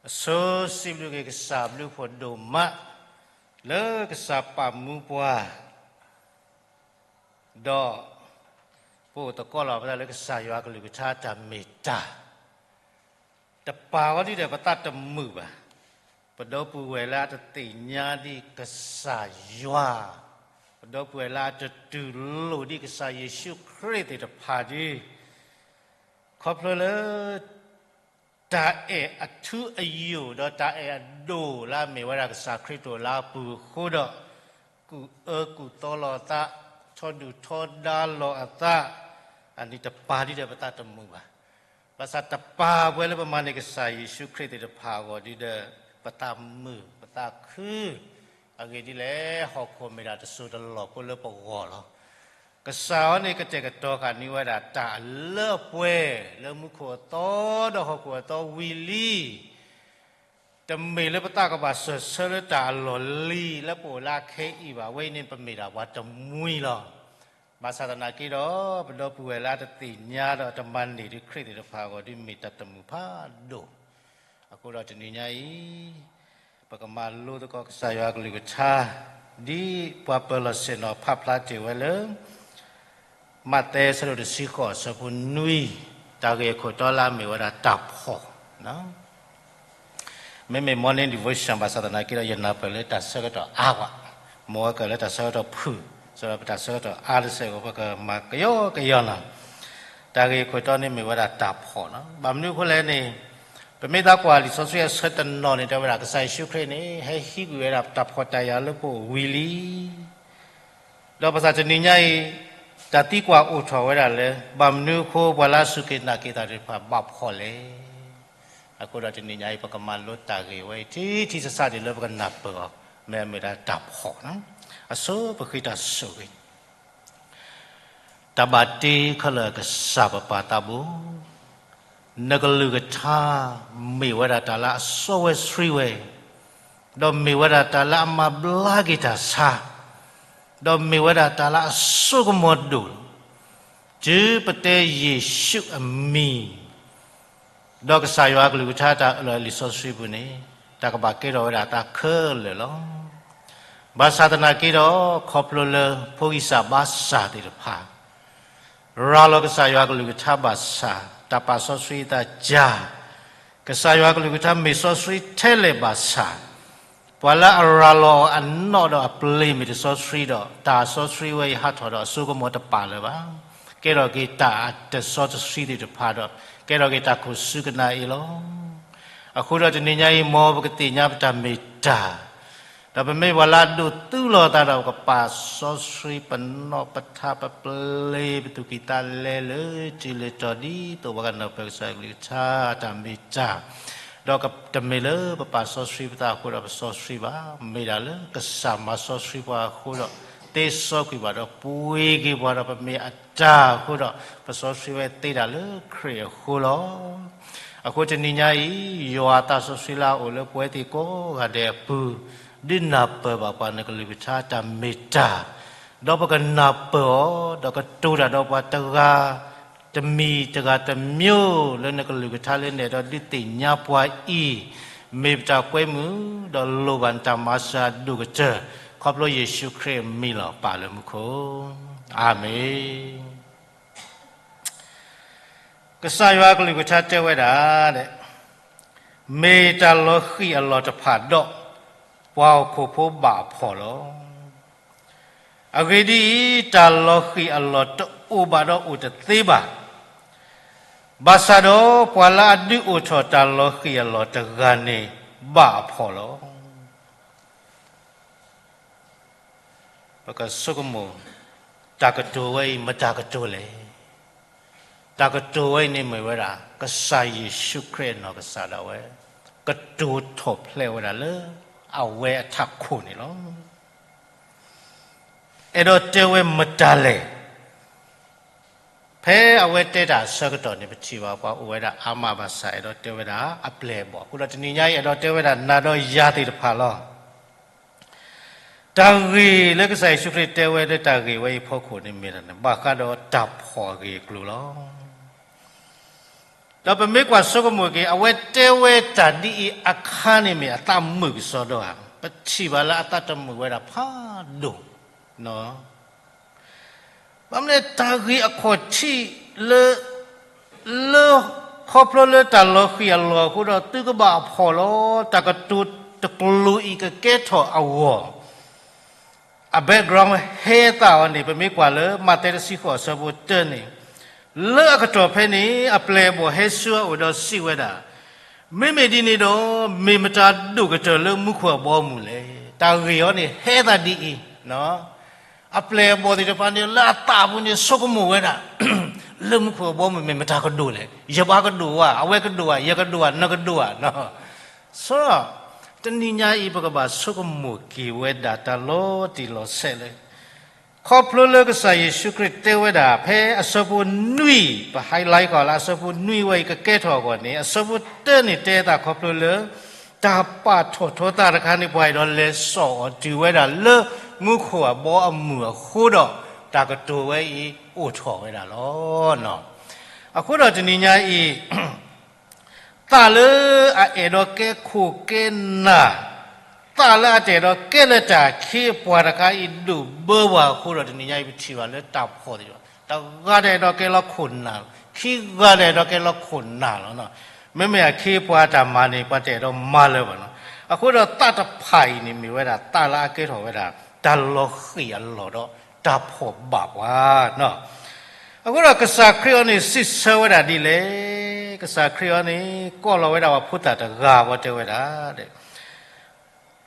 အဆိစံးဘျုးက့ၤကစၢ်ဘျုးဖှိၣ်ဒိၣ်မး လၢကစၢ်ပာ်မူပှၤ ဒီး ပအိၣ်သကိးလီၤပသးလၢကစၢ်ယွၤကလုၢ်ကထါတၢ်မ့ၢ်တၢ် တပာ်ဝဲဒ်ဒီးပသးတမုာ်ဘၣ်. ပဒီပုၢ်ဝဲၢ်လၢအတသ့ၣ်ညါဒံးကစၢ်ယွၤ, ပဒီပုၢ်ဝဲၢ်လၢအတတူၢ်လိာ်ဒံးကစၢ်ယ့ၣ်ၡူးခရံာ်သ့ၣ်တဖၣ်ဒီး ခီဖျိလၢ တၢ်အဲၣ်အထူအယိာ်ဒီးတၢ်အဲၣ်အဒိၣ်လၢအမ့ၢ်ဝဲဒၣ်ကစၢ်ခရံာ်တအိၣ်လၢအပူၤအဃိဒီး ကူၣ်အၢကူၣ်သီလီၤအသး, ထီဒုၣ်ထီဒါလီၤအသး, အန့ၣ်တပာ်ဒ်ဒီးပသးတမုာ်ဘၣ်. ဘၣ်ဆၣ်တပာ်ပှဲၤလၢပမၤန့ၢ်ကစၢ်ယ့ၣ်ၡူးခရံာ်သ့ၣ်တဖၣ်အဂီၢ်ဒ်ဒီး ပသးမုာ်ပသးခု အဂ့ၢ်ဒ်လဲၣ် ဟီၣ်ခိၣ်မ့ၢ်ဒၣ်တစိၤတလီၢ်ဖိလၢပဂီၢ်လီၤ. ကစၢ်အီၤန့ၣ်ကတဲာ်ကတီၤဃာ်န့ၢ်ဝဲဒၣ်တၢ်အလၢအပှဲၤလၢမူခိၣ်အသီဒီးဟီၣ်ခိၣ်အသီဝံၤလံ. တမ့ၢ်လၢပသးကဘၣ်စၢၢ်ဆၢလၢတၢ်အလီၢ်လံၤလၢပအိၣ်လၢအခဲအံၤဘၣ်. အဝဲအံၤန့ၣ်ပမ့ၢ်ဒၣ်ပှၤတမှံၤလီၤ. ဘၣ်ဆၣ်သနာ်က့ဒီး ပဒီပုၢ်ဝဲၢ်လၢအတသ့ၣ်ညါဒီးတမၤန့ၢ်ဒံးခရံာ်သ့ၣ်တဖၣ်အဂီၢ်ဒ်မ့ၢ်တၢ်တမုာ်ဖးဒိၣ်. အဃိဒီးတနံၤညါအံၤ ပကမၤလိသကိးကစၢ်ယွၤကလုၢ်ကထါ ဒ်ပှၤပၢၤလီၢ်ဆ့ၣ်နီၤဖးဖျါတ့ၢ်ဝဲလၢ မးသဲအဆၢဒိၣ်တဆံဃိးအဆၢဖိနွံ တၢ်ဂ့ၢ်အခိၣ်တီလၢအမ့ၢ်ဝဲဒၣ်တၢ်ဖှီၣ် မ့မ့ၢ် morning devotion ဘၣ်ဆၣ်သနာ်က့ဒီး ယနၢ်ပၢၢ်လၢတၢ်ဆၢကတီၢ်အါကွၢ်, မ်အကၢၢ်လၢတၢ်ဆၢကတီၢ်ဖုၣ်, စးဒီးပတၢ်ဆၢကတီၢ်အါတစဲးအဂီၢ် ပကမၤကယီကယီနီၤ. တၢ်ဂ့ၢ်အခိၣ်တီန့ၣ်မ့ၢ်ဝဲဒၣ်တၢ်ဖှီၣ်နီၤ. ဘၣ်မနုၤအဃိလဲၣ်န့ၣ် ပမ့ၢ်သးကွၢ်လံာ်စီဆှံအဆၢတနီၤန့ၣ် တဲဝဲဒၣ်ကစၢ်ယ့ၣ်ၡူးခရံာ်န့ၣ် ဟဲဟံးကွံာ်ဝဲဒၣ်တၢ်ဖှီၣ်တၢ်ယာ်လၢပအိၣ်ဝံၤလံ ဒီးဘၣ်ဆၣ်တနံၤညါအံၤ တၢ်သံကွၢ်အိၣ်ထီၣ်ဝဲဒၣ်လၢ ဘၣ်မနုၤအဃိပှၤလၢအစူၢ်က့ၤနာ်က့ၤတၢ်သ့ၣ်တဖၣ်ဘၣ်ဖှီၣ်လဲၣ်. အဃိဒီးတနံၤညါအံၤ ပကမၤလိတၢ်ဂ့ၢ်ဝဲအံၤ ထံထံဆးဆးဒ်လၢပကနၢ်ပၢၢ်အီၤ မ့ၢ်အမ့ၢ်ဒၣ်တၢ်ဖှီၣ်နီၤ. အဆိပဃ့တၢ်ဆိၣ်ဂ့ၤ တၢ်ဘၣ်တ့ခဲလၢာ်ကစၢ်ပပၢ်သးဘိ, နကလုၢ်ကထါ မ့ၢ်ဝဲဒၣ်တၢ်လၢအစီဝဲဆှံဝဲ, ဒီးမ့ၢ်ဝဲဒၣ်တၢ်လၢအမၤဘျါက့ၤတၢ်ဆါ, ဒီးမ့ၢ်ဝဲဒၣ်တၢ်လၢအစိကမီၤဒိၣ်လီၤ. တုၤပတဲယ့ၣ်ၡူးအမံၤ ဒီးကစၢ်ယွၤကလုၢ်ကထါတၢ်အၢၣ်လီၤလံာ်စီဆှံပူၤန့ၣ် တၢ်ကဘၣ်ကဲထီၣ်ဝဲဒၣ်တၢ်ခဲလၢာ်လီၤ. ဘၣ်ဆၣ်သနာ်က့ဒီး ခီဖျိလၢဖိဂံၢ်စၢ်ဘါစၢ်သ့ၣ်တဖၣ် ရၤလီၤကစၢ်ယွၤကလုၢ်ကထါဘၣ်ဆၣ်, တၢ်ပာ်စီဆှံအသးစၢ်, ကစၢ်ယွၤကလုၢ်ကထါမ့ၢ်စီဆှံထဲလဲၣ်ဘၣ်ဆၣ်, ပှၤလၢအရၤလီၤအီၤအနီၢ်ဒီးအပျ့ၤမ့ၢ်တစီဆှံဒီး တၢ်စီဆှံဝဲအံၤဟးထီၣ်ဒီးအစိကမီၤတပာ်လၢၤဘၣ်. ကဲထီၣ်က့ၤတၢ်အတစီတဆှံသ့ၣ်တဖၣ်ဒီး ကဲထီၣ်က့ၤတၢ်ခိၣ်ဆူကနၣ်အ့လီၤ. အဃိဒီးတနံၤညါအံၤ မ်ပကသ့ၣ်ညါပတၢ်မ့ၢ်တၢ် ဒီးပမ့ၢ်ပှၤလၢအဒိးသူလီၤသးဒီး ပကပာ်စီဆှံပနီၢ်ပထါပပျ့ၤ ပသူၣ်ကံၢ်သးလဲလၢ တုၤလၢတီၤဒ်သိးပှၤကနၢ်ပၢၢ်ကစၢ်ယွၤကလုၢ်ကထါတၢ်မ့ၢ်တၢ်, ဒီးတမ့ၢ်လၢပပာ်စီဆှံပသးအဃိဒီးပစီဆှံဘၣ်. မ့ၢ်ဒၣ်လၢကစၢ်မၤစီဆှံပှၤအဃိဒီး သ့စီကွံာ်ဘၣ်ဒီးပှ့ၤက့ၤပှၤဒီးပမ့ၢ်အတၢ်အဃိဒီး ပစီဆှံဝဲသ့ဒၣ်လၢခရံာ်အဃိလီၤ. အဃိတနံၤညါအံၤ ယွၤအသးစီဆှံလၢအအိၣ်လၢပဝဲသ့ၣ်ကိးဂၤဒဲးအပူၤ ဒုးနၢ်ပၢၢ်ဘၣ်ပှၤနကလုၢ်ကထါတၢ်မ့ၢ်တၢ်, ဒီးပကနၢ်ပၢၢ်အီၤ ဒီးကတိၤတၢ်ဒီးပှၤတဂၤတမံၤတဂၤတမျိုးလၢနကလုၢ်ကထါလၢနအဲၣ်ဒိးဒုးသ့ၣ်ညါပှၤအံၤ, မ့ၢ်ပတၢ်ကွဲမုာ် ဒီးလိၣ်ဘၣ်နတၢ်မၤစၢၤအဒိၣ်ကတၢၢ်, ခီဖျိယ့ၣ်ၡူးခရံာ်အမံၤလီၤ. ပၢ်လၢမူခိၣ်, အၤမ့ၣ်. ကစၢ်ယွၤကလုၢ်ကထါတဲဝဲဒၣ်, မ့ၢ်တၢ်လီၤဃံၤအလီၢ်တဖၣ်ဒီး ပှၤဟီၣ်ခိၣ်ဖိဘၣ်အဖှီၣ်လီၤ. အဂ့ၢ်ဒ်အံၤ, တၢ်လီၤဃံၤအလီၢ်တအိၣ်ဘၣ်ဒီးအိၣ်တသ့ဘၣ်. ဘၣ်ဆၣ်ဒီးပှၤလၢအဒုးအိၣ်ထီၣ်တၢ်လီၤဃံၤအလီၢ်တဂၤန့ၣ် ဘၣ်အဖှီၣ်လီၤ. ပကဆိကမိၣ်, တၢ်ကတိၤဝဲအံၤ မတၤကတိၤလဲၣ်. တၢ်ကတိၤဝဲအံၤန့ၣ်မ့ၢ်ဝဲဒၣ် ကစၢ်ယ့ၣ်ၡူးခရံာ်အနီၢ်ကစၢ်ဒၣ်ဝဲ ကတိၤထီၣ်ဖျဲးဝဲဒၣ်လၢ အဝဲအထးခိၣ်န့ၣ်လီၤ. အဲၣ်ဒိးတဲဝဲမတၤလဲၣ်. ဖဲအဝဲတဲတၢ်အဆၢကတီၢ်န့ၣ် ပထံၣ်ဘၣ်ပှၤအိၣ်ဝဲဒၣ်အါမးဘၣ်ဆၣ် အဲၣ်ဒိးတဲဝဲဒၣ်အပျဲၢ်အဘီၣ်. အဃိဒီးတနံၤညါအံၤ အဲၣ်ဒိးတဲဝဲဒၣ်နၤဒီးယၤသ့ၣ်တဖၣ်လီၤ. တၢ်ဂ့ၢ်လၢကစၢ်ယ့ၣ်ၡူးခရံာ်တဲဝဲလၢတၢ်ဂ့ၢ်ဝဲအံၤအဖီခိၣ်န့ၣ်မ့ၢ်ဒၣ် ဘၣ်ဃးဒီးတၢ်ဖှီၣ်အဂ့ၢ်အကျိၤလီၤ. ဒီးပမ့ၢ်ကွၢ်ဆိကမိၣ်က့ၤ အဝဲတဲဝဲတၢ်ဒ်အံၤအခါန့ၣ်မ့ၢ်အသးမုာ်ကစီဒီဧါ, ပထံၣ်ဘၣ်လၢအသးတမုာ်ဝဲဒၣ်ဖးဒိၣ်နီၤ. ဘၣ်မနုၤလဲၣ် တၢ်ဂ့ၢ်အခီၣ်ထံးလၢ လၢ ခီဖျိလၢတၢ်လီၤဃံၤအလီၢ်အဃိဒီး သုကဘၣ်အဖှီၣ်လီၤ တၢ်ကတိၤတကျိၤအံၤကကဲထီၣ်အဂီၢ် အ background ဟဲသးအီၤန့ၣ် ပမ့ၢ်ကွၢ်လၢမးသဲတဆံဃိးအဆၢဖိတၢန့ၣ်, လၢအကတီၢ်ဖဲန့ၣ် အပျဲၢ်အဘီၣ်ဟဲဆူအအိၣ်ဒီးစံးဝဲဒၣ်, မ့မ့ၢ်ဒ်န့ၣ်ဒီး မ့ၢ်မတၤဒိၣ်ကတၢၢ်လၢမူခိၣ်အဘီအမုၢ်လဲၣ်. တၢ်ဂ့ၢ်အီၤန့ၣ်ဟဲသးဒ်အံၤ, အပျဲၢ်အဘီၣ်သ့ၣ်တဖၣ်န့ၣ် လၢအသးပူၤန့ၣ် ဆိကမိၣ်ဝဲဒၣ် လၢမူခိၣ်အဘီအမုၢ်မ့ၢ်မတၤကဒိၣ်လဲၣ်, ယဘၣ်ကဒိၣ်ဧါ, အဝဲကဒိၣ်ဧါ, ယကဒိၣ်ဧါ, နကဒိၣ်ဧါ စီၤ, တနံၤညါအံၤ ပကဘၣ်ဆိကမိၣ်က့ၤဝဲဒၣ်တၢ်လီၤတံၢ်လီၤဆဲးလၢ ခီဖျိလၢကစၢ်ယ့ၣ်ၡူးခရံာ်တဲဝဲဒၣ် ဖဲအဆၢဖိနွံ, ပ highlight ဃီလၢအဆၢဖိနွံဝဲအံၤကကဲထီၣ်အဂီၢ်န့ၣ် အဆၢဖိတၢန့ၣ်တဲအသးခီဖျိလၢ တၢ်ပာ်ထီၣ်ထီသးတခါန့ၣ် ပှၤအဲၣ်ဒိးလဲၤစိာ်အီၤတုၤဝဲဒၣ်လၢမူခိၣ်အဘီအမုၢ်အဃိဒီး တၢ်ကတိၤဝဲအံၤအိၣ်ထီၣ်ဝဲဒၣ်လီၤ. အဃိဒီးတနံၤညါအံၤ သးလၢအအဲၣ်ဒိးကဲခိၣ်ကဲနၢ်, သးလၢအတအဲၣ်ဒိးကဲလၢတၢ်အခ့အပှၤတခါအံၤ ဒိၣ်ဘၢဝဲအဃိဒီး တနံၤညါအံၤပထံၣ်ဘၣ်လၢတၢ်ဖှီၣ်သ့ၣ်တဖၣ်, တဂၤတအဲၣ်ဒိးကဲလၢခိၣ်နၢ်, ခံဂၤတအဲၣ်ဒိးကဲလၢခိၣ်နၢ်လီၤ. မ့မ့ၢ်အခ့အပှၤတၢ်မၤန့ၣ် ပှၤတအဲၣ်ဒိးမၤလၢၤဘၣ်လီၤ. အဃိဒီးသးတဖၣ်အံၤန့ၣ် မ့ၢ်ဝဲဒၣ်သးလၢအကဲထီၣ်ဝဲဒၣ် တၢ်လီၤဃံၢ်အလီၢ်ဒီး တၢ်ဖှီၣ်ဘၣ်ပှၤ အဃိဒီးကစၢ်ခရံာ်အီၤန့ၣ် စံးဆၢဝဲဒၣ်ဒ်လဲၣ်. ကစၢ်ခရံာ်အီၤန့ၣ် ကိးလီၤဝဲဒၣ်ပှၤဖိသၣ်တဂၤ ပှၤတဲဝဲဒၣ်,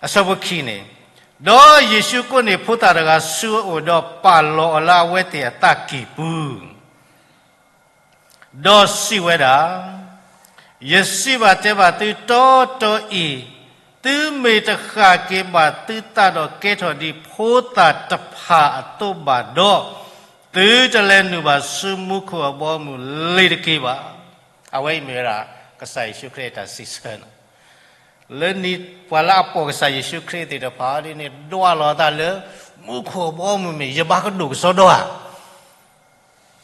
အဆၢဖိခံန့ၣ်, ဒီးယ့ၣ်ၡူးကိးန့ၢ်ဖိသၣ်တဂၤဆူအအိၣ်ဒီးပာ်လီၤအီၤလၢအဝဲသ့ၣ်အသးကံၢ်ပူၤ ဒီးစံးဝဲဒၣ်, ယစံးဘၣ်တဲဘၣ်သုတီတီအံၤ, သုမ့ၢ်တဃၣ်က့ၤဘၣ်သုသးဒီးကဲထီၣ်ဒ်ဖိသၣ်တဖၣ်အသိးဘၣ်ဒီး, သုတလဲၤနုာ်ဘၣ်ဆူမူခိၣ်အဘီအမုၢ်လ့ၤတက့ၤဘၣ်. အဝဲအံၤမ့ၢ်ဝဲဒၣ် ကစၢ်ယ့ၣ်ၡူးခရံာ်အတၢ်စံးဆၢန့ၣ် လၢနံၤပှၤလၢအပိာ်ကစၢ်ယ့ၣ်ၡူးခရံာ်သ့ၣ်တဖၣ်ဒ်န့ၣ် ဒွးလီၤအသးလၢ မူခိၣ်အဘီအမုၢ်မ့ၢ် ယဘၣ်ကဒိၣ်ကစီဒီဧါ,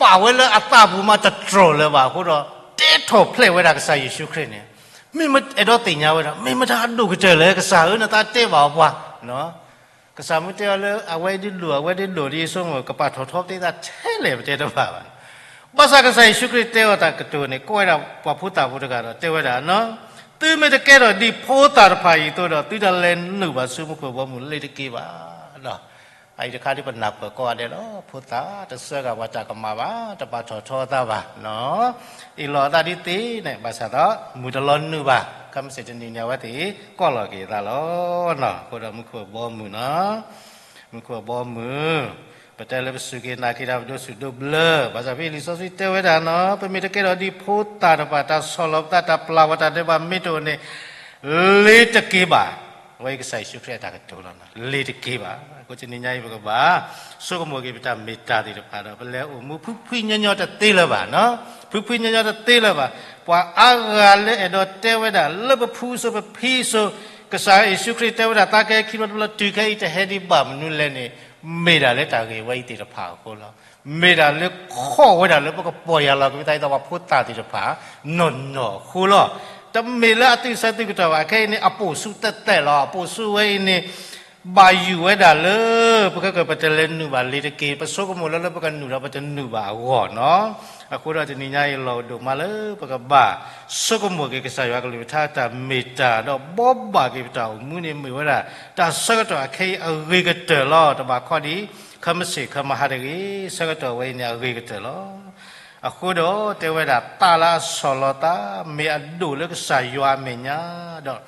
ပာ်ဝဲလၢအသးပူၤမးတတြီၢ်လၢၤဘၣ်အဃိဒီး တဲထီၣ်ဖျဲးဝဲဒၣ်ကစၢ်ယ့ၣ်ၡူးခရံာ်န့ၣ်, မ့ၢ်အဲၣ်ဒိးသ့ၣ်ညါဝဲဒၣ် မ့ၢ်မတၤဒိၣ်ကတၢၢ်လဲၣ် ကစၢ်ဧၢ နသးတဲဘၣ်အီၤပှၤ ကစၢ်မ့ၢ်တဲအီၤလၢ အဝဲဒၣ်ဒိၣ် အဝဲဒၣ်ဒိၣ်ဒ်အံၤ ဆိကမိၣ် ကပာ်ထီၣ်ထီပသးထဲလဲၣ် ပတဲတဘၣ်ဘၣ်. ဘၣ်ဆၣ်ကစၢ်ယ့ၣ်ၡူးခရံာ်တဲအီၤတၢ်ကတိၤန့ၣ် ကိးဝဲဒၣ်ပှၤဖိသၣ်ဖိတဂၤဒီး တဲဝဲဒၣ်, သုမ့ၢ်တကဲထီၣ်ဒ်ဖိသၣ်တဖၣ်အံၤအသိးဒီး သုတလဲၤနုာ်ဘၣ်ဆူမူခိၣ်ဘီမုၢ်လ့ၤတက့ၤဘၣ်. အအံၤတခါဒ်ပနၢ်ပၢၢ်ကိးဂၤဒဲးလီၤ. ဖိသၣ်တစၢဃာ်ပှၤတၢ်ကမၣ်ဘၣ်, တပာ်ထီၣ်ထီအသးဘၣ်, အ့ၣ်လိာ်အသးဒ်သ့ၣ်န့ၣ် ဘၣ်ဆၣ်ဒီး မုၢ်တလီၤနုာ်ဘၣ်, ခဲမုၢ်ဆ့ၣ်တနံၤန့ၣ် အဝဲသ့ၣ်ကိးလီၤက့ၤအသးလီၤ. အဃိဒီးမူခိၣ်အဘီအမုၢ်နီၤ မူခိၣ်အဘီအမုၢ်, ပတဲလၢပစူၢ်က့ၤနာ်က့ၤတၢ် ပဒိးစူၢ်ဒိးဘျၢ, ဘၣ်ဆၣ်ဖဲလံာ်စီဆှံတဲဝဲဒၣ်နီၤ ပမ့ၢ်တကဲထီၣ်ဒ်ဖိသၣ်တဖၣ် တၢ်ဆီၣ်လီၤပသး တၢ်ပျၢ်ဝဲတၢ်ဒဲးဘးမ့ၢ်တအိၣ်န့ၣ် လ့ၤတက့ၤဘၣ်. အဝဲအံၤကစၢ်ယ့ၣ်ၡူးခရံာ်အတၢ်ကတိၤလီၤ. လ့ၤတက့ၤဘၣ်. အဃိတနံၤညါအံၤပကဘၣ် ဆိကမိၣ်က့ၤပတၢ်မ့ၢ်တၢ်သ့ၣ်တဖၣ်ဒီး ပလဲၤအိၣ်မူဖှံဖှံညီညီတသ့လၢၤဘၣ်နီၤ, ဖှံဖှံညီညီတသ့လၢၤဘၣ်. ပှၤအါဂၤလၢအဲၣ်ဒိးတဲဝဲဒၣ် လၢပဖုအစိၤပဖံအစိၤ ကစၢ်ယ့ၣ်ၡူးခရံာ်တဲဝဲဒၣ် သးကဟဲခံဘျီတဘျီ တုၤခဲအံၤတဟဲဒံးဘၣ်မနုၤလဲၣ်န့ၣ် မ့ၢ်ဒၣ်လၢတၢ်ဂ့ၢ်ဝဲအံၤသ့ၣ်တဖၣ်အဃိလီၤ. မ့ၢ်ဒၣ်လၢခီၣ်ဝဲဒၣ်လၢပကပီၢ်ယၢ်လီၤက့ၤပသးဒ်သိးပှၤဖိသၣ်သ့ၣ်တဖၣ် နီၢ်နီၢ်အဃိလီၤ. တမ့ၢ်လၢအသုးဆၢသုးကတီၢ်ဘၣ်. ခဲအံၤန့ၣ် အပိာ်ဆူၣ်တဲတဲာ်လီၤ. အပိာ်ဆူၣ်ဝဲအံၤန့ၣ် ဘၣ်ယုၢ်ဝဲဒၣ်လၢ ပကကပတလဲၤနုာ်ဘၣ်လ့ၤတက့ၤ, ပဆိကမိၣ်လၢလၢပကနုာ်ဒီးပတနုာ်ဘၣ်အဂီၢ်နီၤ. အဃိဒီးတနံၤညါအံၤလီၤဒိၣ်မးလၢပကဘၣ် ဆိကမိၣ်က့ၤကစၢ်ယွၤကလုၢ်ကထါတၢ်မ့ၢ်တၢ်ဒီး ဘှီဘၣ်က့ၤပတၢ်အိၣ်မူန့ၣ် မ့ၢ်ဝဲဒၣ် တၢ်ဆၢကတီၢ်အခဲအံၤအဂ့ၤကတၢၢ်လီၤ. တဘၣ်ခီဒံး ခဲမုၢ်ဆ့ၣ်ခဲမုၢ်ဟါတဂ့ၤ, ဆၢကတီၢ်ဝဲအံၤန့ၣ်အဂ့ၤကတၢၢ်လီၤ. အဃိဒီးတဲဝဲဒၣ်သးလၢအဆီၣ်လီၤသး မ့ၢ်အဒိၣ်လၢကစၢ်ယွၤအမဲာ်ညါ ဒီး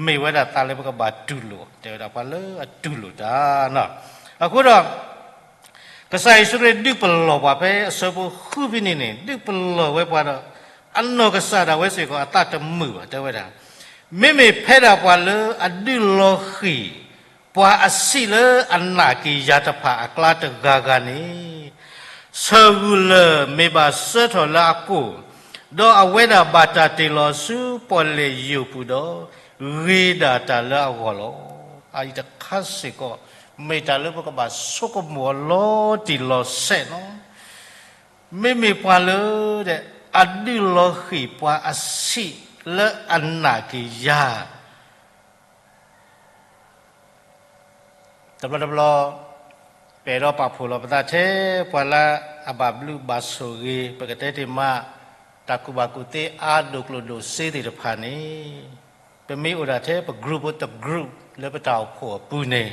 မ့ၢ်ဝဲဒၣ်သးလၢပကဘၣ်တူၢ်လိာ်, တဲဝဲဒၣ်ပှၤလၢအတူၢ်လိာ်တၢ်နီၤ. အဃိဒီး ကစၢ်ယ့ၣ်ၡူးခရံာ်ဒုးပလီၢ်ပှၤဖဲအဆၢဖိဃုဖဲန့ၣ်န့ၣ် ဒုးပလီၢ်ဝဲပှၤဒီး အနီၢ်ကစၢ်ဒၣ်ဝဲစ့ၢ်ကီးအသးတမုာ်ဘၣ် တဲဝဲဒၣ်, မ့မ့ၢ်ဖဲဒၣ်ပှၤလၢအဒုးလီၤဃံၤ ပှၤအဆံးလၢအနာ်က့ၤယၤတဖၣ်အကျါတဂၤဂၤန့ၣ် ဆၢဂုာ်လၢာ်မ့ၢ်ဘၣ်စၢထီၣ်လၢအကိၢ်, ဒီးအဝဲဒၣ်ဘၣ်တၢ်တ့ၢ်လီၤဆူပီၣ်လဲၣ်ယိာ်ပူၤဒီး ဂ့ၤဒၣ်တၢ်လၢအဂီၢ်လီၤ. အအံၤတခါစ့ၢ်ကီး မ့ၢ်တၢ်လၢပကဘၣ်ဆိကမိၣ်အီၤလီၤတံၢ်လီၤဆဲးနီၤ. မ့မ့ၢ်ပှၤလၢဒဲး အဒုးလီၤဃံၤပှၤအဆံးလၢအနာ်က့ၤယၤ. တဘျီတဘျီ ပအဲၣ်ဒိးပာ်ဖှိၣ်လီၤပသးထဲ ပှၤလၢအဘၣ်ဘျုးဘၣ်ဆိၣ်ဂ့ၤ ပကတဲတ့ၢ်မး တၢ်ကူၣ်ဘၣ်ကူၣ်သ့အါဒိၣ်ကျိၣ်ဒိၣ်စ့သ့ၣ်တဖၣ်န့ၣ် ပမ့ၢ်အိၣ်ဒၣ်ထဲပ group ဖိတ group လၢပတၢ်အိၣ်ဖှိၣ်အပူၤန့ၣ်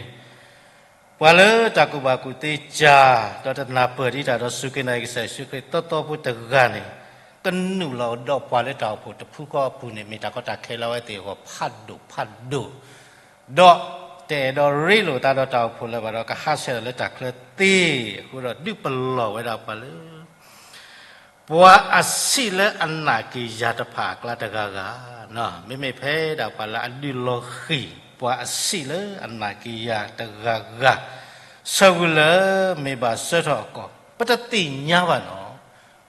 ပှၤလၢတၢ်ကူၣ်ဘၣ်ကူၣ်သ့စှၤ ဒီးတနၢ်ပၢၢ်ဒံးတၢ်ဒီးစူၢ်က့ၤနာ်က့ၤကစၢ်ယ့ၣ်ၡူးခရံာ် သီသီဖိတဂၤန့ၣ် ကနုာ်လီၤဒီးပှၤလၢတၢ်အိၣ်ဖှိၣ်တဖုဃီအပူၤန့ၣ် မ့ၢ်တၢ်ကီတၢ်ခဲလၢအဝဲသ့ၣ်အဂီၢ်ဖးဒိၣ်ဖးဒိၣ် ဒီးတအဲၣ်ဒိးရ့လိာ်သးဒီးတၢ်အိၣ်ဖှိၣ်လၢၤဘၣ်ဒီး ကဟးဆှဲးဒီးလၢတၢ်ချၢသ့အဃိဒီး ဒုးပလီၢ်ဝဲဒၣ်ပှၤလၢ ပှၤအဆံးလၢအနာ်က့ၤယၤတဖၣ်အကျါတဂၤဂၤ, မ့မ့ၢ်ဖဲဒၣ်ပှၤလၢအဒုးလီၤဃံၤ ပှၤအဆံးလၢအနာ်က့ၤယၤတဂၤဂၤ, ဆၢဝံၤလၢမ့ၢ်ဘၣ်စၢထီၣ်အကီၢ် ပတသ့ၣ်ညါဘၣ်နီၤ,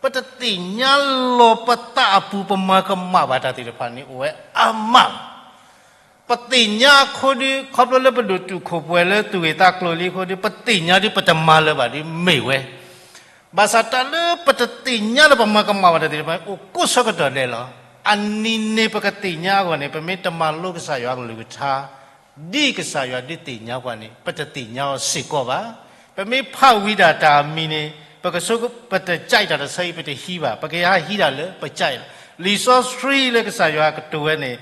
ပတသ့ၣ်ညါလီၤပသးအပူၤ ပမၤကမၣ်ဘၣ်တၢ်သ့ၣ်တဖၣ်န့ၣ် အိၣ်ဝဲအါမးလီၤ. ပသ့ၣ်ညါအဃိဒီး ခီဖျိလၢပဒိၣ်တုာ်ခိၣ်ပှဲၤလၢသူၣ်ဂ့ၢ်သးကျိၤလံအဃိဒီး ပသ့ၣ်ညါဒီးပတမၤလၢၤဘၣ်ဒီးမ့ၢ်ဝဲ, ဘၣ်ဆၣ်တၢ်လၢပတသ့ၣ်ညါလၢပမၤကမၣ်ဘၣ်တၢ်သ့ၣ်တဖၣ် အိၣ်ကိးဆၢကတီၢ်ဒဲးလီၤ. အနံၤန့ၣ်ပကသ့ၣ်ညါအဂီၢ်န့ၣ် ပမ့ၢ်တမၤလိကစၢ်ယွၤအကလုၢ်ကထါ ဒ်ကစၢ်ယွၤဒုးသ့ၣ်ညါပှၤန့ၣ် ပတသ့ၣ်ညါအီၤစ့ၢ်ကီးဘၣ်. ပမ့ၢ်ဖးဝံၤဒၣ်တၢ်အမံၤန့ၣ် ပကဆိ ပတကးတၢ်တဆၢအံၤ ပတဟံးဘၣ်, ပကဟးဟံးဒၣ်လၢပကးလီၤ. လံာ်စီဆှံလၢကစၢ်ယွၤကတိၤဝဲန့ၣ်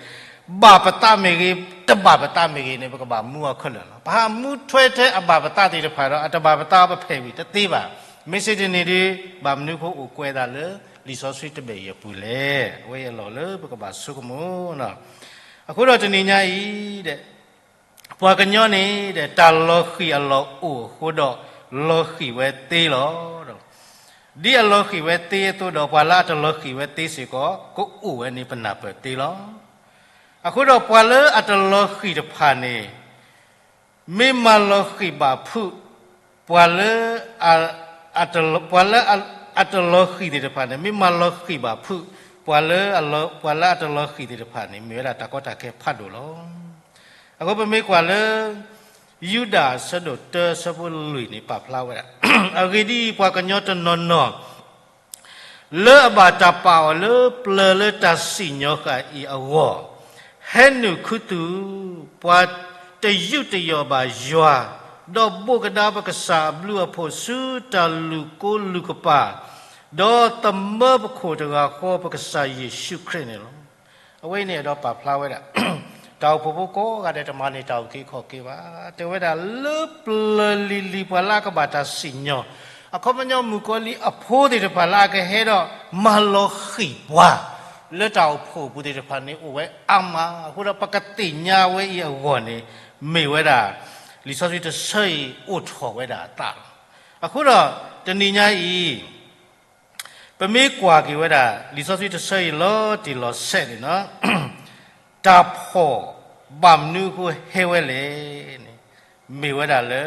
ဘၣ်ပသးမ့ၢ်ဂ့ၤ, တဘၣ်ပသးမ့ၢ်ဂ့ၤန့ၣ် ပကဘၣ်မူအီၤခဲလၢာ်လီၤ. ပဟးမူထွဲထဲအဘၣ်ပသးသ့ၣ်တဖၣ်ဒီး အတဘၣ်ပသးပဖဲးဝံၤတသ့ဘၣ်. မ့ၢ်စ့ၢ်တနံၤဒီး ဘၣ်မနုၤအဃိအိၣ်ကွဲးဒၣ်လၢ လံာ်စီဆှံတဘ့ၣ်အံၤအပူၤလဲၣ်. အဝဲအံၤအလီၢ်လၢပကဘၣ်ဆိကမိၣ် အဃိဒီးတနံၤညါအံၤဒီး ပှၤကညီန့ၣ်ဒီး တၢ်လီၤဃံၤအလီၢ်အိၣ်အဃိဒီး လီၤဃံၤဝဲသ့လီၤ. ဒ်အလီၤဃံၤဝဲသ့အသိးဒီး ပှၤလၢအတလီၤဃံၤဝဲသ့စ့ၢ်ကီး ကအိၣ်ဝဲန့ၣ်ပနၢ်ပၢၢ်သ့လီၤ. အဃိဒီးပှၤလၢအတလီၤဃံၤတဖၣ်န့ၣ် မ့ၢ်မၤလီၤဃံၤဘၣ်ဖုး ပှၤလၢ ပှၤလၢအတလီၤဃံၤသ့ၣ်တဖၣ်န့ၣ် မ့ၢ်မၤလီၤဃံၤဘၣ်ဖုး ပှၤလၢ ပှၤလၢအတလီၤဃံၤသ့ၣ်တဖၣ်န့ၣ် မ့ၢ်ဝဲဒၣ်တၢ်ကီတၢ်ခဲဖးဒိၣ်လီၤ. အဃိပမ့ၢ်ကွၢ်လၢ ယူဒၤအဆၢဒိၣ်တၢ အဆၢဖိလွံၢ်န့ၣ် ပာ်ဖျါဝဲဒၣ်, အဂ့ၢ်ဒ်အံၤ, ပှၤကညီတနီၤနီၤ လၢအဘၣ်တၢ်ပာ်အီၤလၢပျၢၤလၢတၢ်စံၣ်ညီၣ်ဃာ်အံၤအဂီၢ်, ဟဲနုာ်ခူသူၣ်, ပှၤတယူးတယီၣ်ဘၣ်ယွၤ, ဒီးဘိးကဒါပကစၢ်အဘျုးအဖှိၣ်ဆူတၢ်လူၢ်ကိလူၢ်ကပၤ, ဒီးသမၢပခိၣ်တဂၤဃီ ပကစၢ်ယ့ၣ်ၡူးခရံာ်န့ၣ်လီၤ. အဝဲအံၤန့ၣ် အဲၣ်ဒိးပာ်ဖျါဝဲဒၣ် တၢ်အိၣ်ဖှိၣ်ဖိကိးဂၤဒဲး တမၤန့ၢ်တၢ်အုၣ်က့ၤခီၣ်က့ၤဘၣ်. တဲဝဲဒၣ်လၢပျၢၤလံၤလံၤ ပှၤလၢအကဘၣ်တၢ်စံၣ်ညီၣ်, အခီပညီမုၣ်ကီၤလံၢ်အဖိသ့ၣ်တဖၣ်လၢအကဟဲဒီး မၤလီၤဃံၤပှၤ လၢတၢ်အိၣ်ဖှိၣ်အပူၤသ့ၣ်တဖၣ်န့ၣ် အိၣ်ဝဲအါမး. အဃိဒီးပကသ့ၣ်ညါဝဲအံၤအဂီၢ်န့ၣ် မ့ၢ်ဝဲဒၣ် လံာ်စီဆှံတဆၢအံၤအိၣ်ထီၣ်ဝဲဒၣ်အသးလီၤ. အဃိဒီး တနံၤညါအံၤ ပမ့ၢ်ကွၢ်က့ၤဝဲဒၣ် လံာ်စီဆှံတဆၢအံၤလီၤတံၢ်လီၤဆဲးန့ၣ်လီၤ, တၢ်ဖှီၣ်ဘၣ်မနုၤအဃိဟဲဝဲလဲၣ်န့ၣ်, မ့ၢ်ဝဲဒၣ်လၢ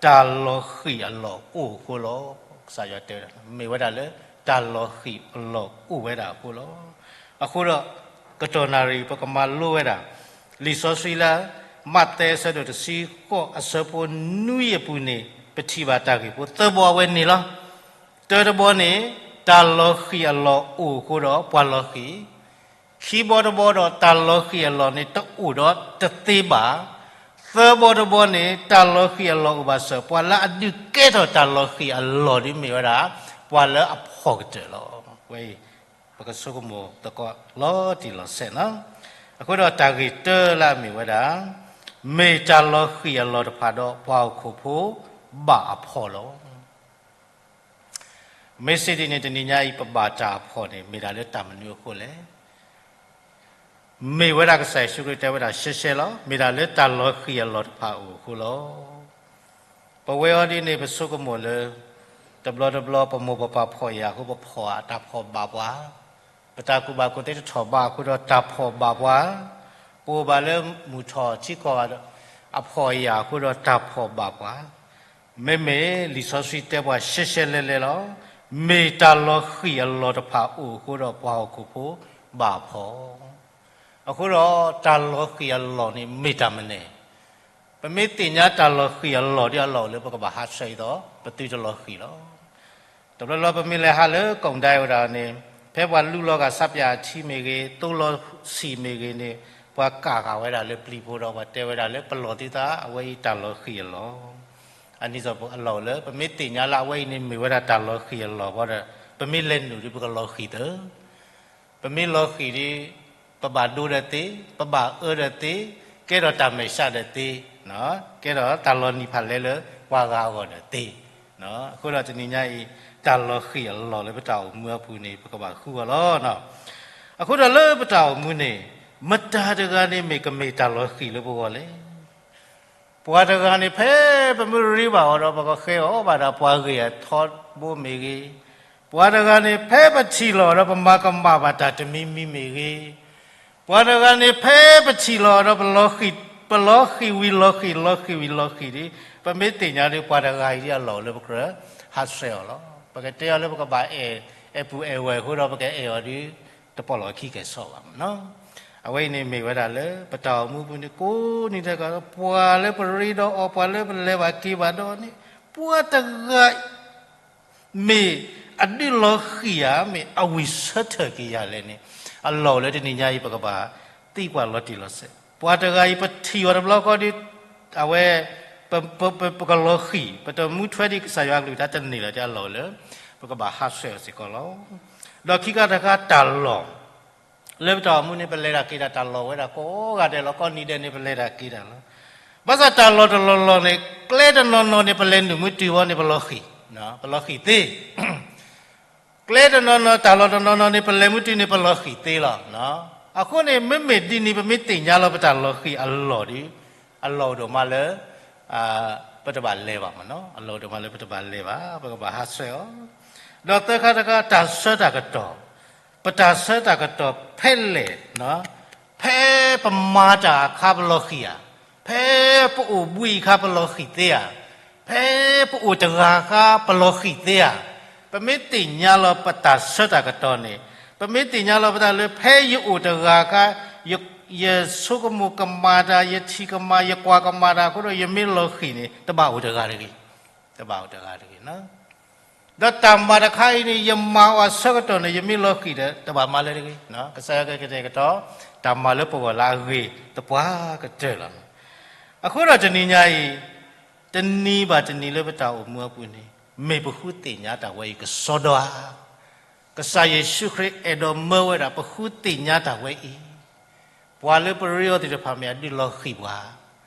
တၢ်လီၤဃံၤအလီၢ်အိၣ်အဃိလီၤ. ကစၢ်ယွၤတဲဝဲဒၣ် မ့ၢ်ဝဲဒၣ်လၢ တၢ်လီၤဃံၤအလီၢ်အိၣ်ဝဲဒၣ်အဃိလီၤ. အဃိဒီး ကတီၢ်နၣ်ရံၣ် ပကမၤလိဝဲဒၣ် လံာ်စီဆှံလၢ မးသဲအဆၢဒိၣ်တဆံဃိး အဆၢဖိနွံအပူၤန့ၣ် ပထံၣ်ဘၣ်တၢ်ဂ့ၢ်ဖိသၢဘီအဝဲန့ၣ်လီၤ. တၢတဘီန့ၣ် တၢ်လီၤဃံၤအလီၢ်အိၣ်အဃိဒီးပှၤလီၤဃံၤ, ခံဘီတဘီဒီး တၢ်လီၤဃံၤအလီၢ်န့ၣ် တအိၣ်ဒီးတသ့ဘၣ်, သၢဘီတဘီန့ၣ် တၢ်လီၤဃံၤအလီၢ်အိၣ်ဘၣ်ဆၣ် ပှၤလၢအဒုးကဲထီၣ်တၢ်လီၤဃံၤအလီၢ်ဒ်မ့ၢ်ဝဲဒၣ် ပှၤလၢအဖှီၣ်ကတၢၢ်လီၤ. ဝဲအံၤ ပကဆိကမိၣ်သကိးလီၤတံၢ်လီၤဆဲးလီၤ. အဃိဒီးတၢ်ဂ့ၢ်တၢလၢအမ့ၢ်ဝဲဒၣ် မ့ၢ်တၢ်လီၤဃံၤအလီၢ်တဖၣ်ဒီး ပှၤဟီၣ်ခိၣ်ဖိဘၣ်အဖှီၣ်လီၤ. မ့ၢ်စ့ၢ်ဒ်န့ၣ် တနံၤညါအံၤ ပဘၣ်တၢ်အဖှီၣ်န့ၣ် မ့ၢ်ဒၣ်လၢတၢ်မနုၤအဃိလဲၣ်. မ့ၢ်ဝဲဒၣ်ကစၢ်ယ့ၣ်ၡူးခရံာ်တဲဝဲဒၣ်ရှဲရှဲလီၤ. မ့ၢ်ဒၣ်လၢတၢ်လီၤဃံၤအလီၢ်တဖၣ်အိၣ်အဃိလီၤ. ပဝဲအံၤဒ်န့ၣ် ပဆိကမိၣ်လၢ တဘျီတဘျီ ပမိၢ်ပပၢ်ဖှီၣ်ယာ်အဃိ ပဖှီၣ်တၢ်ဖှီၣ်ဘၣ်ပှၤ, ပတၢ်ကူၣ်ဘၣ်ကူၣ်သ့တထီၣ်ဘးအဃိဒီးတၢ်ဖှီၣ်ဘၣ်ပှၤ, ပအိၣ်ဘၣ်လၢမုၢ်ထီၣ်ထံကီၢ်အဖှီၣ်အယာ်အဃိဒီးတၢ်ဖှီၣ်ဘၣ်ပှၤ, မ့မ့ၢ်လံာ်စီဆှံတဲပှၤရှဲရှဲလဲလဲလီၤ. မ့ၢ်တၢ်လီၤဃံၤအလီၢ်တဖၣ်အိၣ်အဃိဒီးပှၤဟီၣ်ခိၣ်ဖိဘၣ်ဖှီၣ်, အဃိဒီးတၢ်လီၤဃံၤအလီၢ်န့ၣ်မ့ၢ်တၢ်မနုၤလဲၣ်. ပမ့ၢ်သ့ၣ်ညါတၢ်လီၤဃံၤအလီၢ်ဒ်အလီၢ်အိၣ်လၢပကဘၣ်ဟးဆှဲးအသိး ပသုတလီၤဃံၤလီၤ. တဘျီဘျီပမ့ၢ်လဲၤဟးလၢကိၣ်ဒဲးဝဲဒၣ်န့ၣ် ဖဲပှၤလူလီၤဂာ်ဆၣ်ပၠးအထံမ့ၢ်ဂ့ၤ, သိလီၤဆံးမ့ၢ်ဂ့ၤန့ၣ်, ပှၤကးဃာ်ဝဲဒၣ်လၢပျံၤဖိဒီး ပှၤတဲဝဲဒၣ်လၢပလီၢ်သုသး အဝဲအံၤတၢ်လီၤဃံၤအလီၢ်, အနံၤသိးအလီၢ်လၢ ပမ့ၢ်သ့ၣ်ညါလၢအဝဲအံၤန့ၣ်မ့ၢ်ဝဲဒၣ်တၢ်လီၤဃံၤအလီၢ်ဘၣ်ဒီး ပမ့ၢ်လဲၤနုာ်ဒီးပကလီၤဃံၤသၢ ပမ့ၢ်လီၤဃံၤဒီး ပဘၣ်ဒိဒီးသ့, ပဘၣ်အၢဒီးသ့, ကဲထီၣ်တၢ်မဲာ်ဆှးဒီးသ့, ကဲထီၣ်တၢ်လီၤနံၤဖးလဲလၢပှၤဂၤအဂီၢ်ဒီးသ့. အဃိဒီးတနံၤညါအံၤ တၢ်လီၤဃံၤအလီၢ်လၢပတၢ်အိၣ်မူအပူၤန့ၣ် ပကဘၣ်ဃုအီၤလီၤ. အဃိဒီးလၢပတၢ်အိၣ်မူန့ၣ် မတၤတဂၤန့ၣ်မ့ၢ်ကမ့ၢ်တၢ်လီၤဃံၤလၢပဂီၢ်လဲၣ်. ပှၤတဂၤန့ၣ် ဖဲပမ့ၢ်ရ့ဘၣ်အီၤဒီး ပကဃဲအီၤဘၣ်ဒီးပှၤဂ့ၢ်အထီဘိမ့ၢ်ဂ့ၤ, ပှၤတဂၤန့ၣ် ဖဲပထံၣ်လီၤအီၤဒီး ပမၤကမၣ်ဘၣ်တၢ်တမံၤမံၤမ့ၢ်ဂ့ၤ, ပှၤတဂၤန့ၣ် ဖဲပထံၣ်လီၤအီၤဒီး ပလီၤဃံၤဝံၤလီၤဃံၤ လီၤဃံၤဝံၤလီၤဃံၤဒီး ပမ့ၢ်သ့ၣ်ညါဒီး ပှၤတဂၤအံၤဒ်အလီၢ်လၢပကြၢးဟးဆှဲးအီၤလီၤ. ပကတဲအီၤလၢပကဘၣ်အဲၣ်, အဲၣ်ပုၢ်အဲၣ်ဝဲၢ်အဃိဒီး ပကအဲၣ်အီၤဒီး တပီၢ်လီၤခံကဲၣ်ဆိးဘၣ်မ့ၢ်နီၤ. အဝဲအံၤန့ၣ်မ့ၢ်ဝဲဒၣ်လၢ ပတၢ်အိၣ်မူပူၤန့ၣ် ကိးနံၤဒဲးကဒီး ပှၤလၢပရ့ဒီးအီၤ ပှၤလၢပလဲၤဘၣ်က့ၤဘၣ်ဒီးန့ၣ် ပှၤတဂၤ မ့ၢ်အဒုးလီၤဃံၤဧါ, မ့ၢ်အဝံၣ်ဆၢထၢၣ်က့ၤယၤလဲၣ်န့ၣ် အလီၢ်အိၣ်လၢတနံၤညါအံၤ ပကဘၣ်သံကွၢ်လီၤတံၢ်လီၤဆဲး. ပှၤတဂၤအံၤ ပထံၣ်အီၤတဘျီဃီဒီး အဝဲ ပ, ပ, ပ, ပကလီၤဃံၤ, ပတမူထွဲဒံးကစၢ်ယွၤအကလုၢ်ကထါတန့ၢ်လၢၤ အလီၢ်အိၣ်လၢ ပကဘၣ်ဟးဆှဲးအီၤစ့ၢ်ကီးလီၤ. ဒီးခံခါတခါတၢ်လီၢ် လၢပတၢ်အိၣ်မူန့ၣ် ပလဲၤတၢ်က့ၤတၢ် တၢ်လီၢ်ဝဲဒၣ်ကိးဂၤဒဲးလီၤ. ကိးနံၤဒဲးန့ၣ် ပလဲၤတၢ်က့ၤတၢ်လီၤ. ဘၣ်ဆၣ်တၢ်လီၢ်တလီၢ်လီၢ်န့ၣ် ကျဲတနီၤနီၤန့ၣ် ပလဲၤနုာ်မူတုၤဝဲန့ၣ် ပလီၤဃံၤ, ပလီၤဃံၤသ့. ကျဲတနီၤနီၤ တၢ်လီၢ်တနီၤနီၤန့ၣ် ပလဲၤမူတုၤန့ၣ် ပလီၤဃံၤသ့လီၤ. အဃိန့ၣ် မ့မ့ၢ်ဒ်န့ၣ် ပမ့ၢ်သ့ၣ်ညါလီၤပတၢ်လီၤဃံၤအလီၢ်ဒီး အလီၢ်အိၣ်ဒိၣ်မးလၢ ပတဘၣ်လဲၤဘၣ်မ့ၢ်နီၤ. အလီၢ်အိၣ်ဒိၣ်မးလၢပတဘၣ်လဲၤဘၣ်, ပကဘၣ်ဟးဆှဲးအီၤ. ဒီးသၢခါတခါ တၢ်ဆၢတၢ်ကတီၢ်, ပတၢ်ဆၢတၢ်ကတီၢ်ဖဲလဲၣ်, ဖဲပမၤတၢ်အခါပလီၤဃံၤဧါ, ဖဲပအိၣ်ဘှံးအခါပလီၤဃံၤသ့ဧါ, ဖဲပအိၣ်တဂၤအခါပလီၤဃံၤသ့ဧါ. ပမ့ၢ်သ့ၣ်ညါလီၤပတၢ်ဆၢတၢ်ကတီၢ်န့ၣ်, ပမ့ၢ်သ့ၣ်ညါလီၤပတၢ်လၢ ဖဲယအိၣ်တဂၤအခါ ယ, ယဆိကမိၣ်ကမၣ်တၢ်, ယထံၣ်ကမၣ်, ယကွၢ်ကမၣ်တၢ်အဃိဒီး ယမ့ၢ်လီၤဃံၤန့ၣ် တဘၣ်အိၣ်တဂၤတဂ့ၤ, တဘၣ်အိၣ်တဂၤတဂ့ၤ. ဒီးတၢ်မၤတခါအံၤန့ၣ် ယမၤအီၤအဆၢကတီၢ်န့ၣ် ယမ့ၢ်လီၤဃံၤဒီး တဘၣ်မၤလၢၤတဂ့ၤ. ကစၢ်ယွၤကတဲာ်ကတီၤ တၢ်မၤလၢပဂီၢ်လၢအဂ့ၤသပှၢ်ကတၢၢ်လီၤ. အဃိဒီးတနံၤညါအံၤ, တနံၤဘၣ်တနံၤလၢပတၢ်အိၣ်မူအပူၤန့ၣ် မ့ၢ်ပဃုသ့ၣ်ညါတၢ်ဝဲအံၤကစီဒီဧါ. ကစၢ်ယ့ၣ်ၡူးခရံာ်အဲၣ်ဒိးမၢဝဲဒၣ် ပဃုသ့ၣ်ညါတၢ်ဝဲအံၤ, ပှၤလၢပရ့အီၤသ့ၣ်တဖၣ်မ့ၢ်အဒုးလီၤဃံၤပှၤ,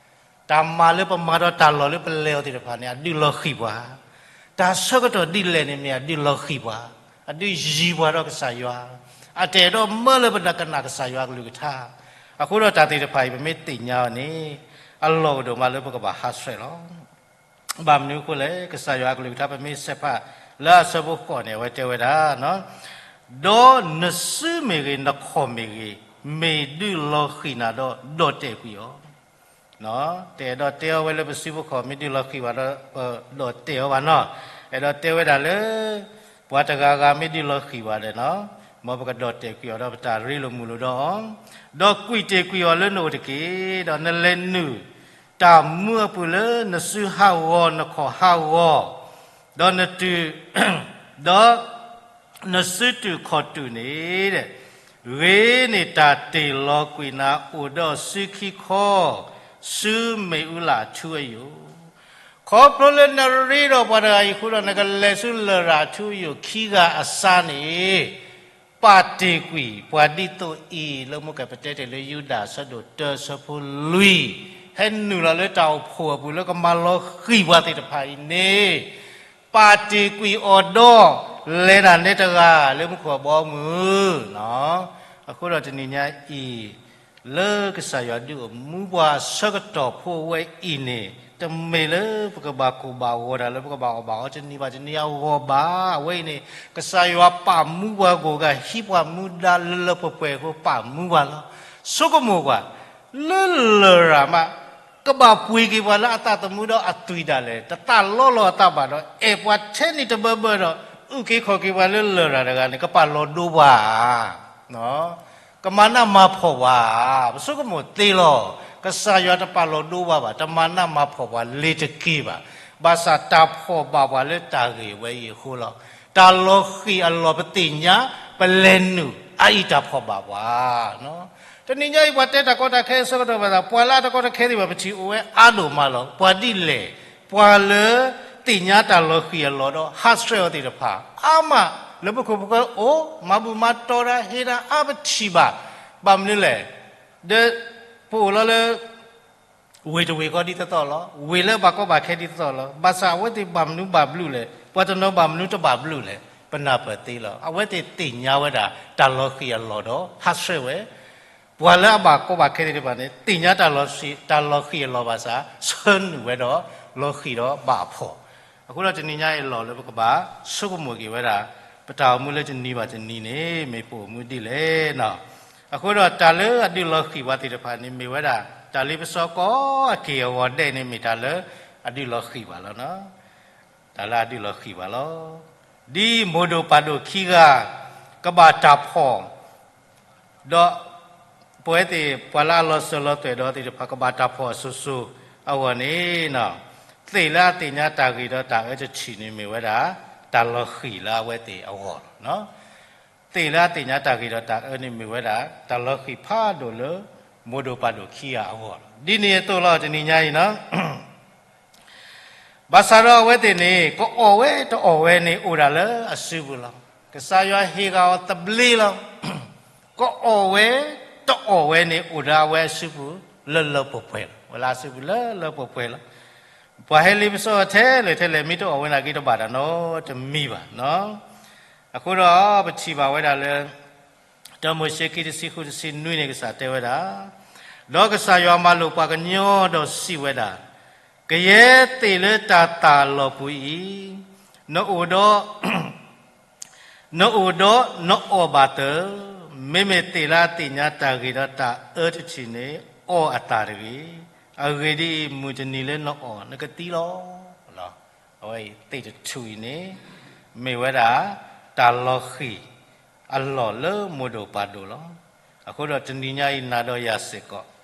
တၢ်မၤလၢပမၤဒီးတၢ်လီၢ်လၢပလဲၤအီၤသ့ၣ်တဖၣ်န့ၣ် အဒုးလီၤဃံၤပှၤ, တၢ်ဆၢကတီၢ်ဒ်လဲၣ်န့ၣ်မ့ၢ်အဒုးလီၤဃံၤပှၤ, အဒုးယံၤပှၤဒီးကစၢ်ယွၤ, အတအဲၣ်ဒိးမၢလၢပကနၣ်ကစၢ်ယွၤအကလုၢ်ကထါ. အဃိဒီးတၢ်သ့ၣ်တဖၣ်အံၤ ပမ့ၢ်သ့ၣ်ညါအီၤန့ၣ် အလီၢ်အိၣ်ဒိၣ်မးလၢပကဘၣ်ဟးဆှဲးလီၤ. ဘၣ်မနုၤအဃိလဲၣ်, ကစၢ်ယွၤအကလုၢ်ကထါ ပမ့ၢ်ဆဲးဖးလၢအဆၢဖိဃိးန့ၣ် အဝဲတဲဝဲဒၣ်, ဒီးနစုမ့ၢ်ဂ့ၤ, နခီၣ်မ့ၢ်ဂ့ၤ, မ့ၢ်ဒုးလီၤဃံၤနၤဒီး ဒီၣ်တဲာ်ကွံာ်အီၤ. တအဲၣ်ဒိးတဲအီၤဝဲလၢပစုပခီၣ်မ့ၢ်ဒုးလီၤဃံၤဘၣ်ဒီး ပဒီၣ်တဲာ်အီၤဘၣ်နီၤ. အဲၣ်ဒိးတဲဝဲဒၣ်လၢ ပှၤတဂၤဂၤမ့ၢ်ဒုးလီၤဃံၤဘၣ်ဒီးနီၤ, မ်ပကဒီၣ်တဲာ်ကွံာ်အီၤဒီးပတၢ်ရ့လိာ်မုာ်လိာ်ဒီးအီၤ, ဒီးကွံာ်တ့ၢ်ကွံာ်အီၤလၢနအိၣ်တက့ၢ်. ဒီးနလဲၤနုာ်တၢ်မူအပူၤလၢနစုဟးဂီၤ နခီၣ်ဟးဂီၤ, ဒီးနတုၤ, ဒီး နစုတုာ်ခီၣ်တုာ်န့ၣ်, ဂ့ၤန့ၢ်တၢ်တ့ၢ်လီၤကွံာ်နၤအိၣ်ဒီးစုခံခီ, ဆူမ့ၣ်အူလၣ်အထူအယိာ်. ခီဖျိလၢနရ့ဒီးပှၤတဂၤအံၤအဃိဒီး နကလဲၤဆူလရာ်အထူအယိာ်ခံဂၤအစါန့ၣ်, ပာ်တ့ၢ်ကွံာ်ပှၤဒ်သိးအံၤ လၢမိၢ်ကပတဲတ့ၢ်လၢယူဒၤအဆၢဒိၣ်တၢအဆၢဖိလွံၢ်, ဟဲနုာ်လီၤလၢတၢ်အိၣ်ဖှိၣ်အပူၤလၢကမၤလီၤဃံၤပှၤသ့ၣ်တဖၣ်အံၤန့ၣ် ပာ်တ့ၢ်ကွံာ်အီၤဒီး လဲၤတၢ်နဲတဂၤလၢမူခိၣ်အဘီအမုၢ်. အဃိဒီးတနံၤညါအံၤ, လၢကစၢ်ယွၤဒုးအိၣ်မူပှၤအဆၢကတီၢ်ဖိအဝဲအံၤန့ၣ်, တမ့ၢ်လၢပကဘၣ်ကိၢ်ဘၣ်ဂီၤတၢ်လၢပကဘၣ်အီၣ်ဘၣ်အီတနံၤဘၣ်တနံၤအဂီၢ်ဘၣ်. အဝဲအံၤန့ၣ် ကစၢ်ယွၤပာ်မူပှၤဂီၢ်ဂၤ ဟံးပှၤမူဒါလၢလၢပှဲၤပှဲၤအဃိ ပာ်မူပှၤလီၤ. ဆိကမိၣ်ကွၢ်, လၢလရာ်မး ကဘၣ်ပှ့ၤက့ၤပှၤလၢအသးသမူဒီးအသွံၣ်ဒၣ်လဲာ်, တသးလီလီၤအသးဘၣ်ဒီး အဲၣ်ပှၤထဲန့ၣ်တဘၢဘၢဒီး အုၣ်က့ၤခီၣ်က့ၤပှၤလၢလရာ်တဂၤန့ၣ် ကပာ်လီၤဒိပှၤဧါ, ကမၤနးမၤဖှီၣ်ပှၤဧါ. ပဆိကမိၣ်သ့လီၤ. ကစၢ်ယွၤတပာ်လီၤဒိပှၤဘၣ်, တမၤနးမၤဖှီၣ်ပှၤလ့ၤတက့ၢ်ဘၣ်. ဘၣ်ဆၣ်တၢ်ဖှီၣ်ဘၣ်ပှၤလၢတၢ်ဂ့ၢ်ဝဲအံၤအဃိလီၤ. တၢ်လီၤဃံၤအလီၢ်ပသ့ၣ်ညါ ပလဲၤနုာ်အအံၤတၢ်ဖှီၣ်ဘၣ်ပှၤ. တနံၤညါအံၤ ပှၤတဲတၢ်ကီတၢ်ခဲအဆၢကတီၢ်ဘၣ်သး ပှၤလၢအတၢ်ကီတၢ်ခဲသ့ၣ်တဖၣ် ပထံၣ်အိၣ်ဝဲအါဒိၣ်မးလီၤ. ပှၤဒ်လဲၣ်, ပှၤလၢသ့ၣ်ညါတၢ်လီၤဃံၤအလီၢ်ဒီး ဟးဆှဲးအီၤသ့ၣ်တဖၣ် အါမးလၢပခိၣ်ပဃၢၤအိၣ်, မၤဘူၣ်မၤတီၤတၢ် ဟ့ၣ်တၢ်အါ ပထံၣ်ဘၣ်. ဘၣ်မနုၤလဲၣ်, ဒီးပအိၣ်လီၤလၢ ဝ့ၢ်တဝ့ၢ်ဃီဒ်သိးသိးလီၤ. ဝ့ၢ်လၢဘၣ်ကီဘၣ်ခဲဒ်သိးသိးလီၤ. ဘၣ်ဆၣ်အဝဲသ့ၣ်ဘၣ်မနုၤဘၣ်ဘျုးလဲၣ်, ပှၤတနီၤဘၣ်မနုၤတဘၣ်ဘျုးလဲၣ်, ပနၢ်ပၢၢ်သ့လီၤ. အဝဲသ့ၣ်သ့ၣ်ညါဝဲဒၣ် တၢ်လီၤဃံၤအလီၢ်ဒီး ဟးဆှဲးဝဲ, ပှၤလၢအဘၣ်ကီဘၣ်ခဲသ့ၣ်တဖၣ်န့ၣ် သ့ၣ်ညါတၢ်လီၤဃံၤအလီၢ်ဘၣ်ဆၣ် ဆၢနုာ်ဝဲဒီး လီၤဃံၤဒီးဘၣ်အဖှီၣ်. အဃိဒီးတနံၤညါအံၤ အလီၢ်လၢပကဘၣ်ဆိကမိၣ်က့ၤဝဲဒၣ် ပတၢ်အိၣ်မူလၢတနံၤဘၣ်တနံၤန့ၣ် မ့ၢ်ပအိၣ်မူဒ်လဲၣ်နီၤ. အဃိဒီးတၢ်လၢအဒုးလီၤဃံၤပှၤသ့ၣ်တဖၣ်န့ၣ် မ့ၢ်ဝဲဒၣ် တၢ်လ့ပစီကိးက့ၤအဂီၢ်ဒဲးန့ၣ် မ့ၢ်တၢ်လၢအဒုးလီၤဃံၤဘၣ်လီၤ. တၢ်လၢအဒုးလီၤဃံၤဘၣ်လီၤ. ဒ်မိၢ်ဒိၣ်ပၢ်ဒိၣ်ခံဂၤ ကဘၣ်တၢ်ဖှီၣ် ဒီးပဝဲသ့ၣ် ပှၤလၢအလီၤစၢၤလီၤသွဲၣ်ဒီးသ့ၣ်တဖၣ် ကဘၣ်တၢ်ဖှီၣ်အစိၤစိၤအဂီၢ်န့ၣ်, သ့ၣ်လၢအသ့ၣ်ညါတၢ်ဂ့ၤဒီးတၢ်အၢတထံၣ်န့ၣ် မ့ၢ်ဝဲဒၣ် တၢ်လီၤဃံၤလၢအဝဲသ့ၣ်အဂီၢ်လီၤ. သ့ၣ်လၢအသ့ၣ်ညါတၢ်ဂ့ၤဒီးတၢ်အၢန့ၣ် မ့ၢ်ဝဲဒၣ် တၢ်လီၤဃံၤဖးဒိၣ်လၢ မိၢ်ဒိၣ်ပၢ်ဒိၣ်ခံဂၤအဂီၢ်လီၤ. ဒ်န့ၣ်အသိးလီၤ တနံၤညါအံၤနီၤ ဘၣ်ဆၣ်ဒီးအဝဲသ့ၣ်န့ၣ် ကအီၣ်ဝဲတအီၣ်ဝဲန့ၣ် အိၣ်ဒၣ်လၢအစုပူၤလီၤ. ကစၢ်ယွၤဟ့ၣ်ဂၢၢ်အီၤသဘျ့လီၤ. ကအီၣ်ဝဲတအီၣ်ဝဲန့ၣ် အိၣ်ဒၣ်ဝဲအစုပူၤလၢလၢပှဲၤပှဲၤလီၤ. ဝဲလၢအစုပူၤလၢလၢပှဲၤပှဲၤလီၤ. ပှၤဟဲလ့ပစီအီၤထဲလဲၣ်ထဲလဲၣ် မ့ၢ်တအီၣ်ဝဲနာ်က့ တဘၣ်တၢ်နီတမံၤဘၣ်နီၤ. အဃိဒီးပထံၣ်ဘၣ်ဝဲဒၣ်လၢ တၢမိၤၡ့ ခံ တဆံဃု တဆံနွံန့ၣ် ကစၢ်တဲဝဲဒၣ်, ဒီးကစၢ်ယွၤမၤလိာ်ပှၤကညီဒီးစံးဝဲဒၣ်, ကယဲၢ်သ့ၣ်လၢတၢ်သၣ်လီၤပူၤအံၤ, နအိၣ်ဒီး နအိၣ်ဒီးနအီၣ်ဘၣ်သၢၣ်, မ့မ့ၢ်သ့ၣ်လၢအသ့ၣ်ညါတၢ်ဂ့ၤဒီးတၢ်အၢတထံၣ်န့ၣ် အီၣ်အသၣ်တဂ့ၤ. အဂ့ၢ်ဒ်အံၤ, မုၢ်တနံၤလၢနအီၣ် နကသံလီၤ. အဝဲအံၤသ့ၣ်တထူၣ်အံၤန့ၣ် မ့ၢ်ဝဲဒၣ် တၢ်လီၤဃံၤအလီၢ်လၢမိၢ်ဒိၣ်ပၢ်ဒိၣ်လီၤ. အဃိဒီးတနံၤညါအံၤ နၤဒီးယၤစ့ၢ်ကီး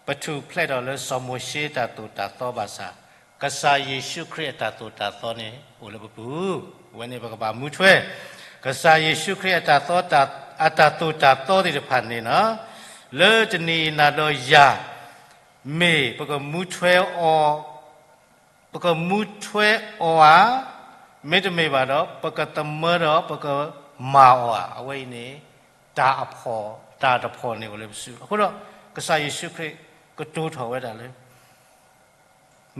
ပထူၣ်ဖျဲးထီၣ်လၢစီၤမိၤၡ့တၢ်သိၣ်တၢ်သီဘၣ်ဆၣ်, ကစၢ်ယ့ၣ်ၡူးခရံာ်အတၢ်သိၣ်တၢ်သီန့ၣ် အိၣ်လၢပပူၤ, အဝဲန့ၣ်ပကဘၣ်မူထွဲ ကစၢ်ယ့ၣ်ၡူးခရံာ်အတၢ်သိၣ်တၢ်သီသ့ၣ်တဖၣ်န့ၣ်လီၤ. လၢတနံၤအံၤ နၤဒီးယၤ မ့ၢ်ပကမူထွဲအီၤ ပကမူထွဲအီၤဧါ, မ့တမ့ၢ်ဘၣ်ဒီး ပကသမၢဒီးပကမၤအီၤဧါ. အဝဲအံၤန့ၣ် တၢ်အဖှီၣ် တၢ်တဖှီၣ်န့ၣ်အိၣ်လၢပစုပူၤ. အဃိဒီး ကစၢ်ယ့ၣ်ၡူးခရံာ်ကတိၤထီၣ်ဝဲဒၣ်လၢ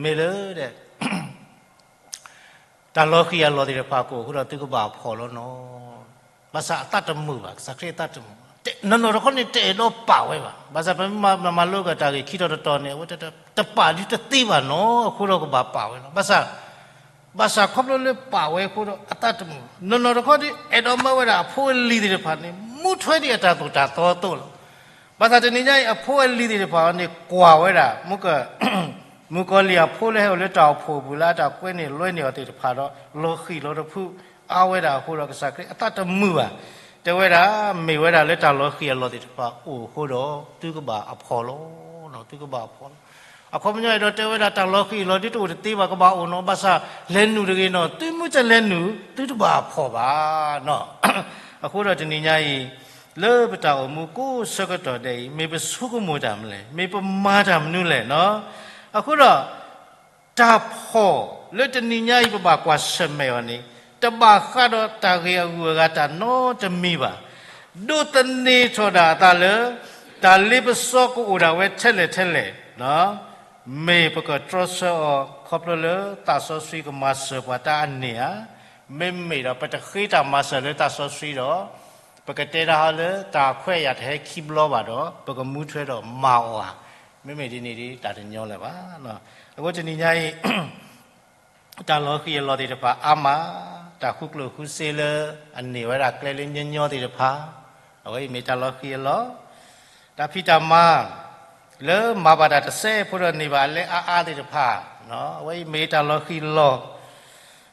မ့ၢ်လၢ တၢ်လီၤဃံၤအလီၢ်သ့ၣ်တဖၣ်ကအိၣ်အဃိဒီး သုကဘၣ်ဖှီၣ်လီၤနီၤ. ဘၣ်ဆၣ်အသးတမုာ်ဘၣ်, ကစၢ်ခရံာ်အသးတမုာ်ဘၣ်. နီၢ်နီၢ်တခီန့ၣ် တအဲၣ်ဒိးပာ်ဝဲဘၣ်. ဘၣ်ဆၣ်ပမ့ၢ်မၤလိက့ၤတၢ်ဂ့ၢ်ခံထီၣ်တတီၤန့ၣ် အဝဲတပာ်ဒုးတသ့ဘၣ်နီၤ, အဃိဒီးကဘၣ်ပာ်ဝဲလီၤ. ဘၣ်ဆၣ် ဘၣ်ဆၣ်ခီဖျိလၢပာ်ဝဲအဃိဒီး အသးတမုာ်ဘၣ်. နီၢ်နီၢ်တခီဒီး အဲၣ်ဒိးမၢဝဲဒၣ်အဖိအလံၤသ့ၣ်တဖၣ်န့ၣ် မူထွဲဒ်အတၢ်သိၣ်တၢ်သီအသိးလီၤ. ဘၣ်ဆၣ်တနံၤညါအံၤ အဖိအလံၤသ့ၣ်တဖၣ်န့ၣ် ကွၢ်ဝဲဒၣ် မုၣ်ကီၤလံၢ်အဖိလၢဟဲအိၣ်လၢတၢ်အိၣ်ဖှိၣ်အပူၤလၢအတၢ်ကွဲန့ၢ်လွဲန့ၢ်အီၤသ့ၣ်တဖၣ်ဒီး လီၤဃံၤလီၤတဖုအါဝဲဒၣ်အဃိဒီး ကစၢ်ခရံာ်အသးတမုာ်ဘၣ်. တဲဝဲဒၣ် မ့ၢ်ဝဲဒၣ်လၢတၢ်လီၤဃံၤအလီၢ်သ့ၣ်တဖၣ်အိၣ်အဃိဒီး သုကဘၣ်အဖှီၣ်လီၤ. သုကဘၣ်အဖှီၣ်လီၤ. အခီပညီအဲၣ်ဒိးတဲဝဲဒၣ် တၢ်လီၤဃံၤအလီၢ်ဒ်တအိၣ်တသ့ဘၣ် ကဘၣ်အိၣ်နီၤ, ဘၣ်ဆၣ်လဲၤနုာ်တဂ့ၤနီၤ, သုမ့ၢ်တလဲၤနုာ် သုတဘၣ်အဖှီၣ်ဘၣ်နီၤ. အဃိဒီးတနံၤညါအံၤ လၢပတၢ်အိၣ်မူကိးဆၢကတီၢ်ဒဲးအံၤ မ့ၢ်ပဆိကမိၣ်တၢ်မနုၤလဲၣ်, မ့ၢ်ပမၤတၢ်မနုၤလဲၣ်နီၤ. အဃိဒီး တၢ်ဖှီၣ်လၢတနံၤညါအံၤ ပဘၣ်ကွၢ်ဆၢၣ်မဲာ်အီၤန့ၣ် တဘၣ်ဃးဒီးတၢ်ဂ့ၤအဂုၤအဂၤတၢ်နီတမံၤဘၣ်. ဒိးသန့ၤထီၣ်ဒၣ်အသးလၢ တၢ်လ့ပစီကအိၣ်ဒၣ်ဝဲထဲလဲၣ်ထဲလဲၣ် မ့ၢ်ပကတြီဆၢအီၤခီဖျိလၢသးစီဆှံကမၤစၢၤပှၤတၢ်အါန့ၢ်ဧါ, မ့မ့ၢ်ဒီးပတဃ့တၢ်မၤစၢၤလၢသးစီဆှံဒီး ပကတဲဒၣ်ဟီလၢတၢ်ခွဲးယာ်တဟဲခံဘျီဘၣ်ဒီး ပကမူထွဲဒီးမၤအီၤဧါ, မ့မ့ၢ်ဒ်န့ၣ်ဒီး တၢ်တညီလၢၤဘၣ်. အဃိတနံၤညါအံၤ တၢ်လီၤဃံၤအလီၢ်သ့ၣ်တဖၣ်အါမး, တၢ်ဃုကျိၣ်ဃုစ့လၢအန့ၢ်ဝဲဒၣ်ကျဲလၢညီညီသ့ၣ်တဖၣ်, အဝဲအံၤမ့ၢ်တၢ်လီၤဃံၤအလီၢ်, တၢ်ဖံးတၢ်မၤ လၢမၤဘၣ်တၢ်တစဲးဖိဒီးန့ၢ်ဘၣ်အလဲအါအါသ့ၣ်တဖၣ်, အဝဲအံၤမ့ၢ်တၢ်လီၤဃံၤအလီၢ်,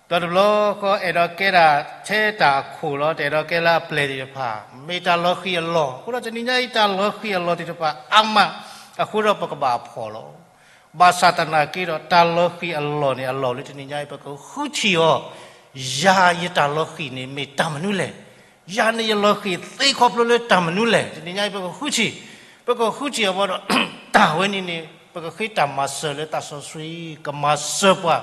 ဒီးတဘျီဃီအဲၣ်ဒိးကဲဒၣ်ထဲတၢ်အခိၣ်လီၤ, တအဲၣ်ဒိးကဲလၢအပျဲၢ်သ့ၣ်တဖၣ်, မ့ၢ်တၢ်လီၤဃံၤအလီၢ်. အဃိဒီးတနံၤညါအံၤ တၢ်လီၤဃံၤအလီၢ်သ့ၣ်တဖၣ်အါမး, အဃိဒီးပကဘၣ်အဖှီၣ်လီၤ. ဘၣ်ဆၣ်သနာ်က့ဒီး တၢ်လီၤဃံၤအလီၢ်န့ၣ် အလီၢ်လၢတနံၤညါအံၤ ပကဃုထံၣ်အီၤ, ယၤယတၢ်လီၤဃံၤန့ၣ် မ့ၢ်တၢ်မနုၤလဲၣ်. ယၤန့ၣ်ယလီၤဃံၤသ့ခီဖျိလၢတၢ်မနုၤလဲၣ်. တနံၤညါအံၤ ပကဃုထံၣ်, ပကဃုထံၣ်အီၤဘၣ်ဒီး တၢ်ဝဲန့ၣ်န့ၣ် ပကဃ့တၢ်မၤစၢၤလၢသးစီဆှံ ကမၤစၢၤပှၤ.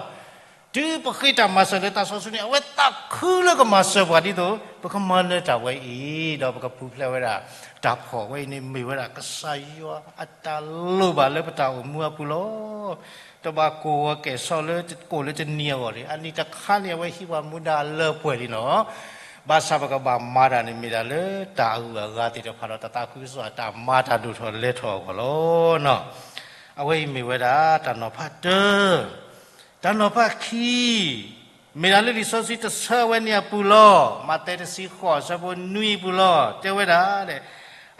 တုၤပဃ့တၢ်မၤစၢၤလၢသးစီဆှံန့ၣ် အဝဲသးခုလၢကမၤစၢၤပှၤဒ်သိး ပကမၤနၢၤတၢ်ဝဲအံၤ ဒီးပကပူၤဖျဲးဝဲဒၣ် တၢ်ဖှီၣ်ဝဲအံၤန့ၣ် မ့ၢ်ဝဲဒၣ်ကစၢ်ယွၤအတၢ်လိၣ်ဘၣ်လၢပတၢ်အိၣ်မူအပူၤလီၤ. တဘၣ်ကိၢ်ဂီၤကဲၣ်ဆိးလၢကိၣ်လၢတနံၤအဂီၢ်န့ၣ် အနံၤတခါန့ၣ် အဝဲဟံးပှၤမူဒါလၢပှဲၤလံနီၤ. ဘၣ်ဆၣ်ပကဘၣ်မၤတၢ်န့ၣ် မ့ၢ်ဒၣ်လၢတၢ်အဂုၤအဂၤသ့ၣ်တဖၣ်ဒီး တၢ်သးခုကစီၣ်အတၢ်မၤတၢ်ဒိၣ်ထီၣ်လဲၤထီၣ်အဂီၢ်လီၤ. အဝဲအံၤမ့ၢ်ဝဲဒၣ်တၢ်နီၤဖးတၢ, တၢ်နီၤဖးခံ မ့ၢ်ဒၣ်လၢလံာ်စီဆှံတဆၢဝဲန့ၣ်အပူၤလီၤ. မးသဲတဆံဃိး အဆၢဖိနွံအပူၤလီၤ. တဲဝဲဒၣ်,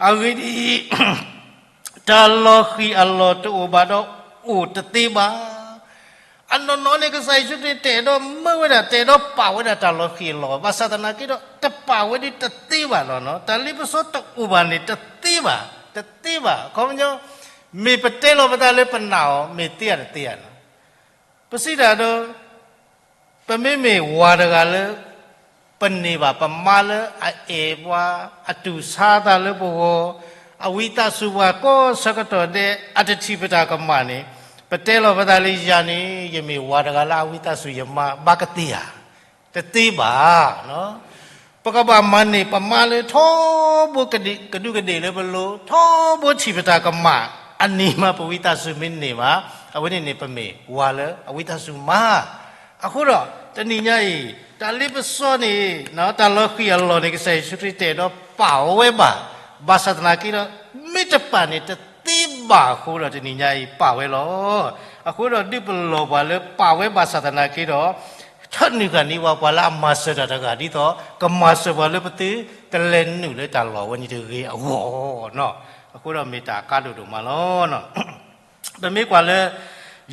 အဂ့ၢ်ဒ်အံၤ, တၢ်လီၤဃံၤအလီၢ်တအိၣ်ဘၣ်ဒီးအိၣ်တသ့ဘၣ်. အနီၢ်နီၢ်န့ၣ် ကစၢ်ယ့ၣ်ၡူးခရံာ်တအဲၣ်ဒိးမၢဝဲဒၣ် တအဲၣ်ဒိးပာ်ဝဲဒၣ်တၢ်လီၤဃံၤအလီၢ်, ဘၣ်ဆၣ်သနာ်က့ဒီး တပာ်ဝဲဒၣ်တသ့ဘၣ်လီၤ. တၢ်လ့ပစီတအိၣ်ဘၣ်န့ၣ် တသ့ဘၣ်, တသ့ဘၣ်. အခီပညီ မ့ၢ်ပတဲလီၤပသးလၢပနာ်အီၤ မ့ၢ်သ့ဧါတသ့ဧါနီၤ. ပစံးတၢ်ဒီး ပမ့မ့ၢ်ဝၤတဂၤလၢ ပန့ၢ်ဘၣ်ပမါလၢအအဲၣ်ပှၤ, အတူၢ်ဆါသးလၢပဂီၢ်, အဝံသးစူၤပှၤကိးဆၢကတီၢ်ဒဲး အတထံၣ်ပတၢ်ကမၣ်န့ၣ်, ပတဲလီၤပသးလၢယၤန့ၣ် ယမ့ၢ်ဝၤတဂၤလၢအဝံသးစူၤယမါ ဘၣ်ကသ့ဧါ. တသ့ဘၣ်. ပကဘၣ်မၤန့ၢ်ပမါလၢထီဘိကဒူးကဒ့ၣ်လၢပလိၤ, ထီဘိထံၣ်ပတၢ်ကမၣ်, အန့ၣ်မးပဝံသးစူၤမ့ၢ်န့ၢ်ဘၣ်, အဝဲန့ၣ်န့ၣ်ပမ့ၢ်ဝၤလၢအဝံသးစူၤမါ. အဃိဒီး တနံၤညါအံၤ တၢ်လ့ပစီန့ၣ် တၢ်လီၤဃံၤအလီၢ်န့ၣ် ကစၢ်ယ့ၣ်ၡူးခရံာ်တအဲၣ်ဒိးပာ်အီၤဝဲဘၣ်. ဘၣ်ဆၣ်သနာ်က့ဒီး မ့ၢ်တပာ်န့ၣ် တသ့ဘၣ်အဃိဒီး တနံၤညါအံၤပာ်ဝဲလီၤ. အဃိဒီးဒုးပလီၢ်ပှၤလၢပာ်ဝဲဘၣ်ဆၣ်သနာ်က့ဒီး ထၢနုာ်ဃာ်န့ၢ်ပှၤ ပှၤလၢအမၤစၢၤတၢ်တဂၤ ဒ်သိး ကမၤစၢၤပှၤလၢပသုတလဲၤနုာ်လၢတၢ်လီၢ်ဝဲန့ၣ်တဂ့ၤအဂီၢ်နီၤ. အဃိဒီးမ့ၢ်တၢ်အကါဒိၣ်ဒိၣ်မးလီၤ. ပမ့ၢ်ကွၢ်လၢ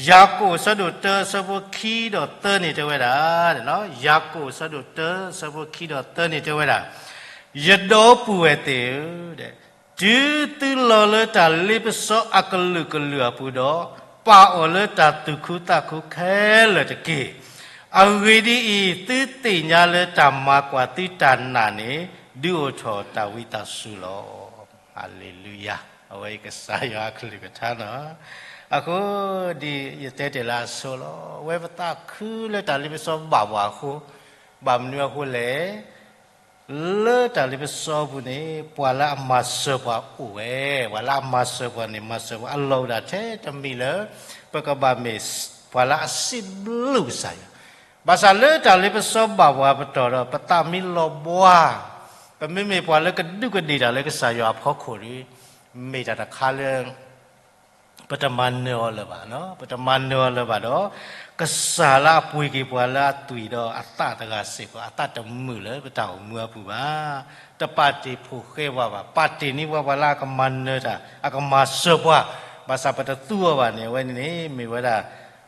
ယၤကိာ်အဆၢဒိၣ်တၢ အဆၢဖိခံဒီးသၢန့ၣ်တဲဝဲဒၣ်, ယၤကိာ်အဆၢဒိၣ်တၢ အဆၢဖိခံဒီးသၢန့ၣ်တဲဝဲဒၣ်, ယဒီပုၢ်ဝဲၢ်သ့ၣ်ဧၢ, တုၤသုလီၤလၢတၢ်လ့ပစီအကလုာ်ကလုာ်အပူၤဒီး, ပာ်အီၤလၢတၢ်သူၣ်ခုသးခုခဲလၢာ်တက့ၢ်. အဂ့ၢ်ဒ်အံၤ, သုသ့ၣ်ညါလၢတၢ်မၤကွၢ်သုတၢ်နာ်န့ၣ် ဒုးအိၣ်ထီၣ်တၢ်ဝံသးစူၤလီၤ. ဟၤလ့လူယၤ, အဝဲအံၤကစၢ်ယွၤအကလုၢ်ကထါနီၤ. အဃိ ဒ်ယတဲတ့ၢ်လၢအဆိလီၤ, အဝဲပသးခုလၢတၢ်လ့ပစီဘၣ်ပှၤအဃိ, ဘၣ်မနုၤအဃိလဲၣ်. လၢတၢ်လ့ပစီပူၤန့ၣ် ပှၤလၢအမၤစၢၤပှၤအိၣ်ဝဲ, ပှၤလၢအမၤစၢၤပှၤန့ၣ် မၤစၢၤပှၤအလီၢ်ဝဲဒၣ်ထဲတမံၤလၢ ပကဘၣ်မ့ၢ်ပှၤလၢအစံးဘျုးကစၢ်ယွၤ. ဘၣ်ဆၣ်လၢတၢ်လ့ပစီဘၣ်ပှၤပတီၢ်ဒီး ပသးမ့ၢ်လီၤဘှါ, ပမ့မ့ၢ်ပှၤလၢကဒူးကဒ့ၣ်တၢ်လၢကစၢ်ယွၤအဖီခိၣ်ဒီး မ့ၢ်တၢ်တခါလၢ ပတမၤနၢၤအီၤလၢၤဘၣ်, ပတမၤနၢၤအီၤလၢၤဘၣ်ဒီး ကစၢ်လၢအပှ့ၤက့ၤပှၤလၢအသွံၣ်ဒီးအသးတဂၤစ့ၢ်ကီး အသးတမုာ်လၢပတၢ်အိၣ်မူအပူၤဘၣ်. တပာ်တ့ၢ်ဖိဃဲပှၤဘၣ်, ပာ်တ့ၢ်န့ၢ်ပှၤ ပှၤလၢအကမၤနၢၤတၢ်, အကမၤစၢၤပှၤ, ဘၣ်ဆၣ်ပတသူအီၤဘၣ်န့ၣ် အဝဲန့ၣ်န့ၣ် မ့ၢ်ဝဲဒၣ်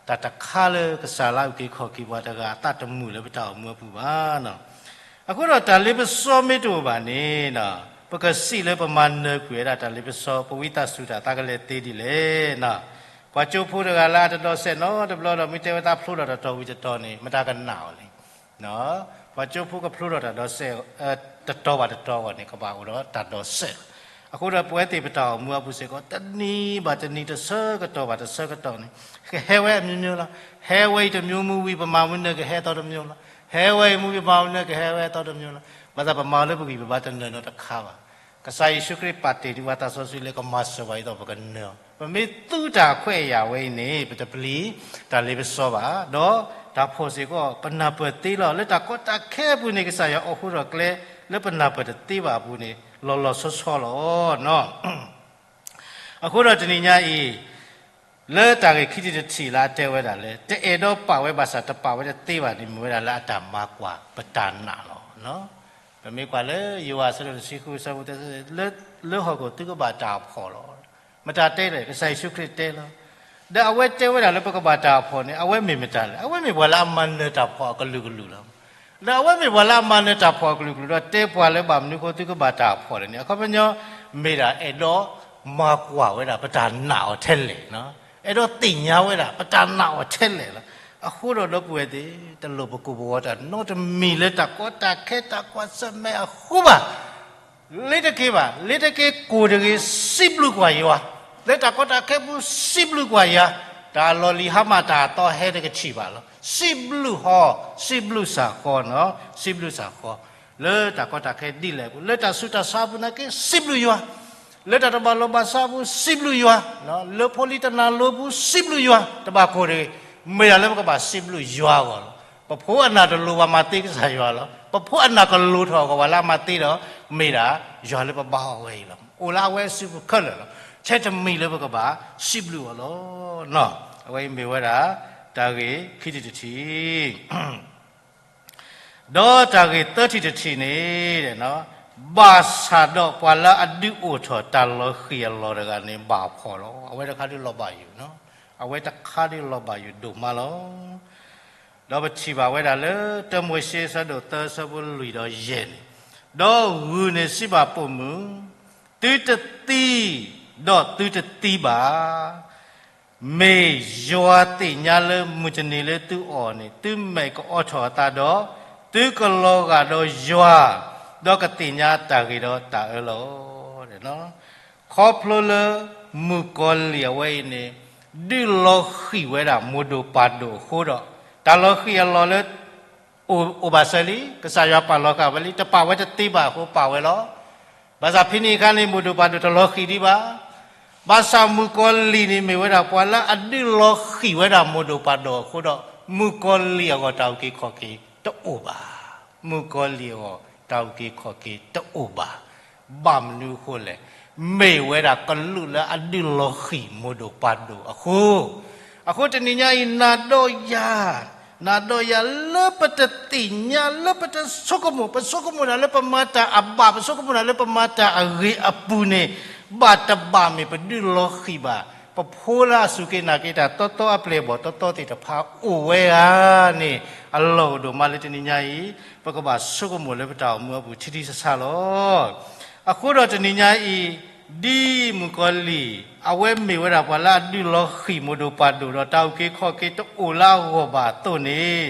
တၢ်တခါလၢကစၢ်လၢအအုၣ်က့ၤခီၣ်က့ၤပှၤတဂၤ အသးတမုာ်လၢပတၢ်အိၣ်မူအပူၤဘၣ်. အဃိဒီးတၢ်လ့ပစီမ့ၢ်တအိၣ်ဘၣ်န့ၣ်, ပကစံးလၢပမၤနၢၤကွံာ်ဝဲဒၣ်တၢ်လ့ပစီ ပဝံသးစူၤတၢ်သးကလဲၤသ့ဒ်လဲၣ်. ပှၤကၠိဖိတဂၤလၢအတဒီးစဲးနီတဘျီဒီး မ့ၢ်တဲဝဲသးဖျိထီၣ်တတီၤဝံၤတတီၤန့ၣ် မတၤကနာ်အီၤလဲၣ်. ပှၤကၠိဖိကဖျိထီၣ်တၢ်ဒီးစဲး တတီၤဘၣ်တတီၤအဂီၢ်န့ၣ် ကဘၣ်အိၣ်ဒီးတၢ်ဒီးစဲးလီၤ. အဃိဒီးပဝဲသ့ၣ်ပတၢ်အိၣ်မူအပူၤစ့ၢ်ကီး တနံၤဘၣ်တနံၤ တဆၢကတီၢ်ဘၣ်တဆၢကတီၢ်န့ၣ် ကဟဲဝဲအမျိုးမျိုးလီၤ. ဟဲဝဲအံၤတမျိုးမူဝံၤ ပမၤမနုၤကဟဲအသီတမျိုးလီၤ. ဟဲဝဲအံၤမူဝံၤ ပမၤမနုၤကဟဲဝဲအသီတမျိုးလီၤ. ဘၣ်ဆၣ်ပမၤအီၤလၢပဂံၢ်ပဘါတနၢၤနီတခါဘၣ်. ကစၢ်ယ့ၣ်ၡူးခရံာ်ပာ်တ့ၢ်ဒံးပှၤသးစီဆှံလၢကမၤစၢၤပှၤဒ်သိးပကနၢၤအီၤ. ပမ့ၢ်သူတၢ်ခွဲးယာ်ဝဲအံၤန့ၣ် ပတပျံၤတၢ်လ့ပစီဘၣ်. ဒီးတၢ်ဖှီၣ်စ့ၢ်ကီး ပနၢ်ပၢၢ်သ့လီၤ. လၢတၢ်ကီတၢ်ခဲအပူၤန့ၣ် ကစၢ်ယွၤအိးထီၣ်ကျဲလၢပနၢ်ပၢၢ်တသ့ဘၣ်အပူၤန့ၣ် လီၤလီၤဆီဆီလီၤ. အဃိဒီးတနံၤညါအံၤ လၢတၢ်ဂ့ၢ်ခံထံၣ်တထံၣ်လၢအတဲဝဲဒၣ်လၢ တအဲၣ်ဒိးပာ်ဝဲဘၣ်ဆၣ်တပာ်ဝဲတသ့ဘၣ်န့ၣ် မ့ၢ်ဝဲဒၣ်လၢအတၢ်မၤကွၢ်ပတၢ်နာ်လီၤ. ပမ့ၢ်ကွၢ်လၢယိၤဟၣ်အဆၢဒိၣ်တဆံဃု အဆၢဖိတဆံ လၢဟီၣ်ခိၣ်သုကဘၣ်တၢ်အဖှီၣ်လီၤ. မတၤတဲလဲၣ်, ကစၢ်ယ့ၣ်ၡူးခရံာ်တဲလီၤ. ဒီးအဝဲတဲဝဲဒၣ်လၢပကဘၣ်တၢ်အဖှီၣ်န့ၣ် အဝဲမ့ၢ်မတၤလဲၣ်. အဝဲမ့ၢ်ပှၤလၢအမၤနၢၤတၢ်ဖှီၣ်အကလုာ်ကလုာ်လီၤ. ဒီးအဝဲမ့ၢ်ပှၤလၢအမၤနၢၤတၢ်ဖှီၣ်အကလုာ်ကလုာ်ဒီး တဲပှၤလၢဘၣ်မနုၤအဃိသုကဘၣ်တၢ်အဖှီၣ်လဲၣ်န့ၣ် အခီပညီ မ့ၢ်ဒၣ်အဲၣ်ဒိးမၤကွၢ်ဝဲဒၣ်ပတၢ်နာ်အီၤထဲလဲၣ်, အဲၣ်ဒိးသ့ၣ်ညါဝဲဒၣ်ပတၢ်နာ်အီၤထဲလဲၣ်လီၤ. အဃိဒီးဒီပုၢ်ဝဲၢ်သ့ၣ်, တလိၣ်ပကိၢ်ပဂီၤတၢ်နီတမံၤလၢတၢ်ကီတၢ်ခဲတၢ်ကွၢ်ဆၢၣ်မဲာ်အဃိဘၣ်. လ့ၤတက့ၢ်ဘၣ်, လ့ၤတက့ၢ်ကိၢ်တဂ့ၤ, စံးဘျုးကွၢ်ယွၤ, လၢတၢ်ကီတၢ်ခဲပူၤစံးဘျုးကွၢ်ယွၤ, တၢ်လီၢ်လံၤဟါမၢ်တၢ်အသီဟဲတကထံၣ်ဘၣ်လီၤ. စံးဘျုးဟီ, စံးဘျုးစၢ်ဃီနီၤ, စံးဘျုးစၢ်ဃီ, လၢတၢ်ကီတၢ်ခဲဒ်လဲၣ်အပူၤ, လၢတၢ်ဆူးတၢ်ဆါအပူၤနာ်က့ စံးဘျုးယွၤ လၢတၢ်တဘၣ်လိာ်ဘၣ်စးအပူၤ စံးဘျုးယွၤ, လၢဖိလံၤတနၢ်လိၤအပူၤ စံးဘျုးယွၤ, တဘၣ်ကိၢ်တဂ့ၤ, မ့ၢ်ဒၣ်လၢပကဘၣ်စံးဘျုးယွၤအဂီၢ်လီၤ. ပဖိအနၢ်တလိၤဘၣ်မၤသ့ကစၢ်ယွၤလီၤ. ပဖိအနၢ်ကလိၤထီၣ်အဂီၢ်ဘၣ်လၢအမၤသ့ဒီး, မ့ၢ်ဒၣ်ယွၤလၢပဘါအီၤဝဲအံၤလီၤ. အိၣ်လၢအဝဲအစုပူၤခဲလၢာ်လီၤ. ထဲတမံၤလၢပကဘၣ်စံးဘျုးအီၤလီၤ. အဝဲအံၤမ့ၢ်ဝဲဒၣ် တၢ်ဂ့ၢ်ခံထံၣ်တထံၣ် ဒီးတၢ်ဂ့ၢ်သၢထံၣ်တထံၣ်န့ၣ်, ဘၣ်ဆၣ်ဒီးပှၤလၢအဒုးအိၣ်ထီၣ်တၢ်လီၤဃံၢ်အလီၢ်တဂၤန့ၣ် ဘၣ်ဖှီၣ်လီၤ. အဝဲတခါဒုးလီၤဘၣ်ယိၣ်, အဝဲတခါဒုးလီၤဘၣ်ယိၣ်ဒိၣ်မးလီၤ. ဒီးပထံၣ်ဘၣ်ဝဲဒၣ်လၢ တၢမိၤၡ့အဆၢဒိၣ်သၢအဆၢဖိလွံၢ်ဒီးယဲၢ်န့ၣ်, ဒီးဂုၢ်န့ၣ်စံးဘၣ်ပိာ်မုၣ်, သုတသံ, ဒီးသုတသံဘၣ်. မ့ၢ်ယွၤသ့ၣ်ညါလၢမုၢ်တနံၤလၢသုအီၣ်န့ၣ် သုမဲာ်ကအီထီၣ်အသးဒီး, သုကလီၤဂာ်ဒီးယွၤ, ဒီးကသ့ၣ်ညါတၢ်ဂ့ၤဒီးတၢ်အၢလီၤ. ခီဖျိလၢမုၣ်ကီၤလံၢ်အဝဲအံၤန့ၣ် ဒုးလီၤဃံၢ်ဝဲဒၣ်မိၢ်ဒိၣ်ပၢ်ဒိၣ်အဃိဒီး, တၢ်လီၤဃံၢ်အလီၢ်လၢ အိၣ်ဘၣ်စၢၤလံ, ကစၢ်ယွၤပာ်လီၤဃာ်ဝဲလံ, တပာ်ဝဲတသ့ဘၣ်အဃိပာ်ဝဲလီၤ. ဘၣ်ဆၣ်ဖဲန့ၣ်အခါန့ၣ် မိၢ်ဒိၣ်ပၢ်ဒိၣ်တလီၤဃံၢ်ဒံးဘၣ်. ဘၣ်ဆၣ်မုၣ်ကီၤလံၢ်န့ၣ်မ့ၢ်ဝဲဒၣ်ပှၤလၢအဒုးလီၤဃံၢ်ဝဲဒၣ်မိၢ်ဒိၣ်ပၢ်ဒိၣ်အဃိဒီး, မုၣ်ကီၤလံၢ်အဂီၢ်တၢ်အုၣ်က့ၤခီၣ်က့ၤတအိၣ်ဘၣ်. မုၣ်ကီၤလံၢ်အဂီၢ်တၢ်အုၣ်က့ၤခီၣ်က့ၤတအိၣ်ဘၣ်. ဘၣ်မနုၤအဃိလဲၣ်. မ့ၢ်ဝဲဒၣ်ကလူးလၢအဒုးလီၤဃံၢ်မိၢ်ဒိၣ်ပၢ်ဒိၣ်အဃိ, အဃိတနံၤညါအံၤ နၤဒီးယၤ, နၤဒီးယၤလၢပတသ့ၣ်ညါ လၢပတဆိကမိၣ်, ပဆိကမိၣ်ဒၣ်လၢပမၤတၢ်အဘၣ်, ပဆိကမိၣ်ဒၣ်လၢပမၤတၢ်အဂ့ၤအပူၤန့ၣ်, ဘၣ်တဘၣ်မ့ၢ်ပဒုးလီၤဃံၢ်ဘၣ် ပဖိလၢအစူၢ်က့ၤနာ်က့ၤတၢ်တီတီအပျဲၢ်အဘီၣ်တီတီသ့ၣ်တဖၣ်အိၣ်ဝဲဧါန့ၣ်, အလီၢ်အိၣ်ဒိၣ်မးလၢတနံၤညါအံၤ, ပကဘၣ်ဆိကမိၣ်လၢပတၢ်အိၣ်မူအပူၤထံထံဆးဆးလီၤ. အဃိဒီးတနံၤညါအံၤ, ဒ်မုၣ်ကီၤလံၢ်, အဝဲမ့ၢ်ဝဲဒၣ်ပှၤလၢအဒုးလီၤဃံၢ်မိၢ်ဒိၣ်ပၢ်ဒိၣ်ဒီးတၢ်အုၣ်က့ၤခီၣ်က့ၤတအိၣ်လၢအဂီၢ်ဘၣ်အသိးန့ၣ်,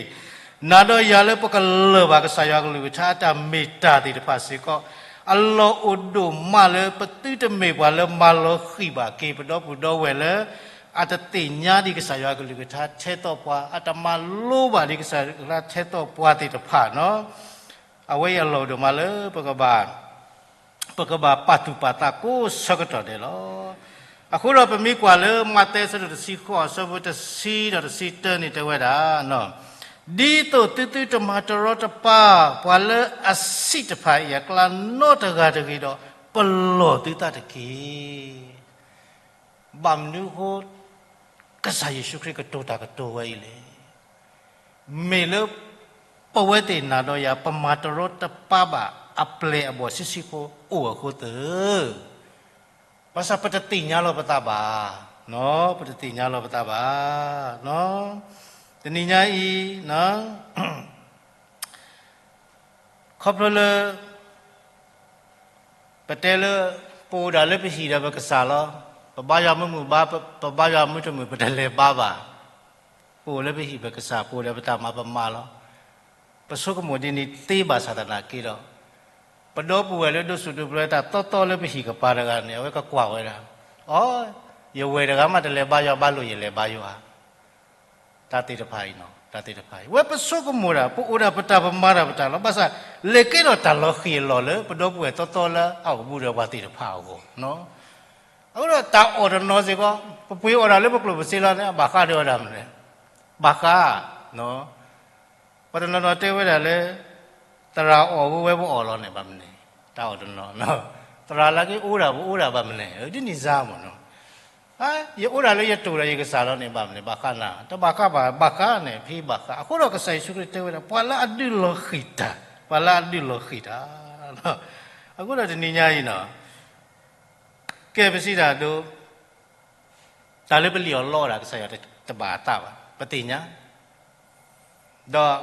နၤဒီးယၤလၢပကလၢၢ်ဘၣ်ကစၢ်ယွၤကလုၢ်ကထါအတၢ်မ့ၢ်တၢ်သ့ၣ်တဖၣ်စ့ၢ်ကီး, အလီၢ်အိၣ်ဒိၣ်မးလၢပသုတမ့ၢ်ပှၤလၢမၤလီၤဃံၢ်ဘၣ်က့ၤပဒီပုၢ်ဒီဝဲၢ်လၢ အတသ့ၣ်ညါဒံးကစၢ်ယွၤကလုၢ်ကထါထဲသိးပှၤ, အတမၤလိဘၣ်ဒံးကစၢ်ယွၤကလုၢ်ကထါထဲသိးပှၤသ့ၣ်တဖၣ်နီၤ. အဝဲအံၤအလီၢ်အိၣ်ဒိၣ်မးလၢပကဘၣ်, ပကဘၣ်ပာ်သူၣ်ပာ်သးကိးဆၢကတီၢ်ဒဲးလီၤ. အဃိဒီးပမ့ၢ်ကွၢ်လၢမးသဲအဆၢဒိၣ်တဆံဃိး အဆၢဖိတဆံဒီးတဆံတၢန့ၣ်တဲဝဲဒၣ်, ဒ်သိးသုသုတမၤတရီတပါ ပှၤလၢအဆံးတဖၣ်အံၤအကျါနီတဂၤတဂ့ၤဒီး, ပလီၢ်သုသးတက့ၢ်. ဘၣ်မနုၤအဃိ ကစၢ်ယ့ၣ်ၡူးခရံာ်ကတိၤတၢ်ကတိၤဝဲအံၤလဲၣ်. မ့ၢ်လၢ ပဝဲသ့ၣ်နၤဒီးယၤ ပမၤတရီတပါဘၣ်အပျဲၢ်အဘီၣ်ဆံးဆံးဖိအိၣ်အဃိသ့ၣ်, ဘၣ်ဆၣ်ပတသ့ၣ်ညါလီၤပသးဘၣ်, ပတသ့ၣ်ညါလီၤပသးဘၣ်. တနံၤညါအံၤ ခီဖျိလၢ ပတဲလၢ ပအိၣ်ဒၣ်လၢပဟံၣ်ဒီးပကစၢ်လီၤ. ပဘါယွၤမုၢ်မုၢ်ဘါ, ပဘါယွၤမုၢ်တမုာ် ပတလဲၤဘါဘၣ်. ပအိၣ်လၢပဟံၣ်ပကစၢ် ပအိၣ်ဒီးပတၢ်မၤပမၤလီၤ. ပဆိကမိၣ်ဒ်န့ၣ်သ့ဘၣ်ဆၣ်သနာ်က့ဒီး, ပဒီပုၢ်ဝဲၢ်လၢဒိးစူၣ်ဒိးပျၢၤတၢ်တီတီလၢပဟံၣ်ကပၤတဂၤန့ၣ် အဝဲကကွၢ်ဝဲဒၣ်, အိ, ယဝဲၢ်တဂၤမးတလဲၤဘါယွၤဘၣ်လိာ်ယလဲၤဘါယွၤ တၢ်သ့ၣ်တဖၣ်အံၤ, တၢ်သ့ၣ်တဖၣ်အံၤ ဝဲပဆိကမိၣ်ဒၣ် ပအိၣ်ဒၣ်ပတၢ်ပမၤတၢ်ပတၢ်လီၤ. ဘၣ်ဆၣ် လဲၤကဲထီၣ်တၢ်လီၤဃံၢ်အလီၢ်လၢ ပဒီပုၢ်ဝဲၢ်တီတီလၢအအိၣ်ဘူးဒီးပှၤသ့ၣ်တဖၣ်အဂီၢ်. အဃိဒီးတၢ်အီၣ်တနီၤစ့ၢ်ကီး ပပှ့ၤအီၣ်ဒၣ်လၢပကျိၣ်ပစ့လီၤန့ၣ် ဘၣ်ဃးဒီးဝဲဒၣ်မနုၤလဲၣ်. ဘၣ်ဃး ပှၤတနီၤနီၤတဲဝဲဒၣ်လၢ သရၣ်အီၣ်ဝဲပအီၣ်လီၤန့ၣ် ဘၣ်မနုၤလဲၣ်. တၢ်အီၣ်တနီၤ, သရၣ်လၢက့အိၣ်ဒၣ်ပအိၣ်ဒၣ်ဘၣ်မနုၤလဲၣ်. ဒ်န့ၣ်စါမ့ၢ်နီၤ. ယအိၣ်ဒၣ်လၢယတိၢ်ဒီးယကစၢ်လီၤန့ၣ် ဘၣ်မနုၤလဲၣ်. ဘၣ်ဃးနၤ တဘၣ်ဃးဘၣ် ဘၣ်ဃးန့ၣ် ဖဲဘၣ်ဃး. အဃိဒီးကစၢ်ယ့ၣ်ၡူးခရံာ်တဲဝဲဒၣ် ပှၤလၢအဒုးလီၤဃံၢ်တၢ်, ပှၤလၢအဒုးလီၤဃံၢ်တၢ်. အဃိဒီးတနံၤညါအံၤနီၤ ကဲပစံးတၢ်ဒိ တၢ်လၢပလံၣ်အီၤလီအီၣ်ဒၣ် ကစၢ်ယွၤတဘၣ်အသးဘၣ် ပသ့ၣ်ညါ, ဒီး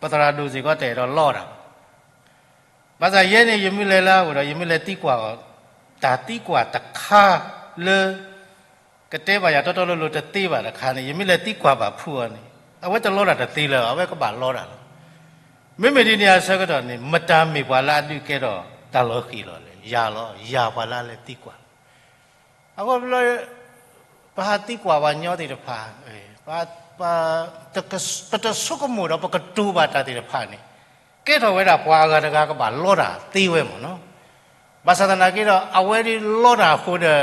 ပသရၣ်ဒိၣ်စ့ၢ်ကီးတအဲၣ်ဒိးလီအီၣ်ဒၣ်ဘၣ်. ဘၣ်ဆၣ်ယဲန့ၣ် ယမ့ၢ်လဲၤလၢအအိၣ်ဒီး ယမ့ၢ်လဲၤသံကွၢ်အီၤ, တၢ်သံကွၢ်တခါလၢ ကတဲဘၣ်ယၤတီတီလိၤလိၤတသ့ဘၣ်တခါန့ၣ် ယမ့ၢ်လဲၤသံကွၢ်ဘၣ်ဖုအီၤန့ၣ် အဝဲတလီတၢ်တသ့လၢၤ, အဝဲကဘၣ်လီတၢ်လီၤ. မ့မ့ၢ်ဒ်န့ၣ်အဆၢကတီၢ်န့ၣ် မတၤမ့ၢ်ပှၤလၢအဒုးကဲထီၣ်တၢ်လီၤဃံၤလီၤလဲၣ်. ယၤလီၤ, ယၤပှၤလၢအလဲၤသံကွၢ်လီၤ. အဃိ ပဟးသံကွၢ်ပှၤညီသ့ၣ်တဖၣ်, ပတဆိကမိၣ်ဒီးပကတိၤဘၣ်တၢ်သ့ၣ်တဖၣ်န့ၣ် ကဲထီၣ်ဝဲဒၣ်ပှၤအဂၤတဂၤကဘၣ်လီတၢ်သ့ဝဲမ့ၢ်နီၤ. ဘၣ်ဆၣ်သနာ်က့ဒီး အဝဲဒၣ်လီတၢ်အဃိဒီး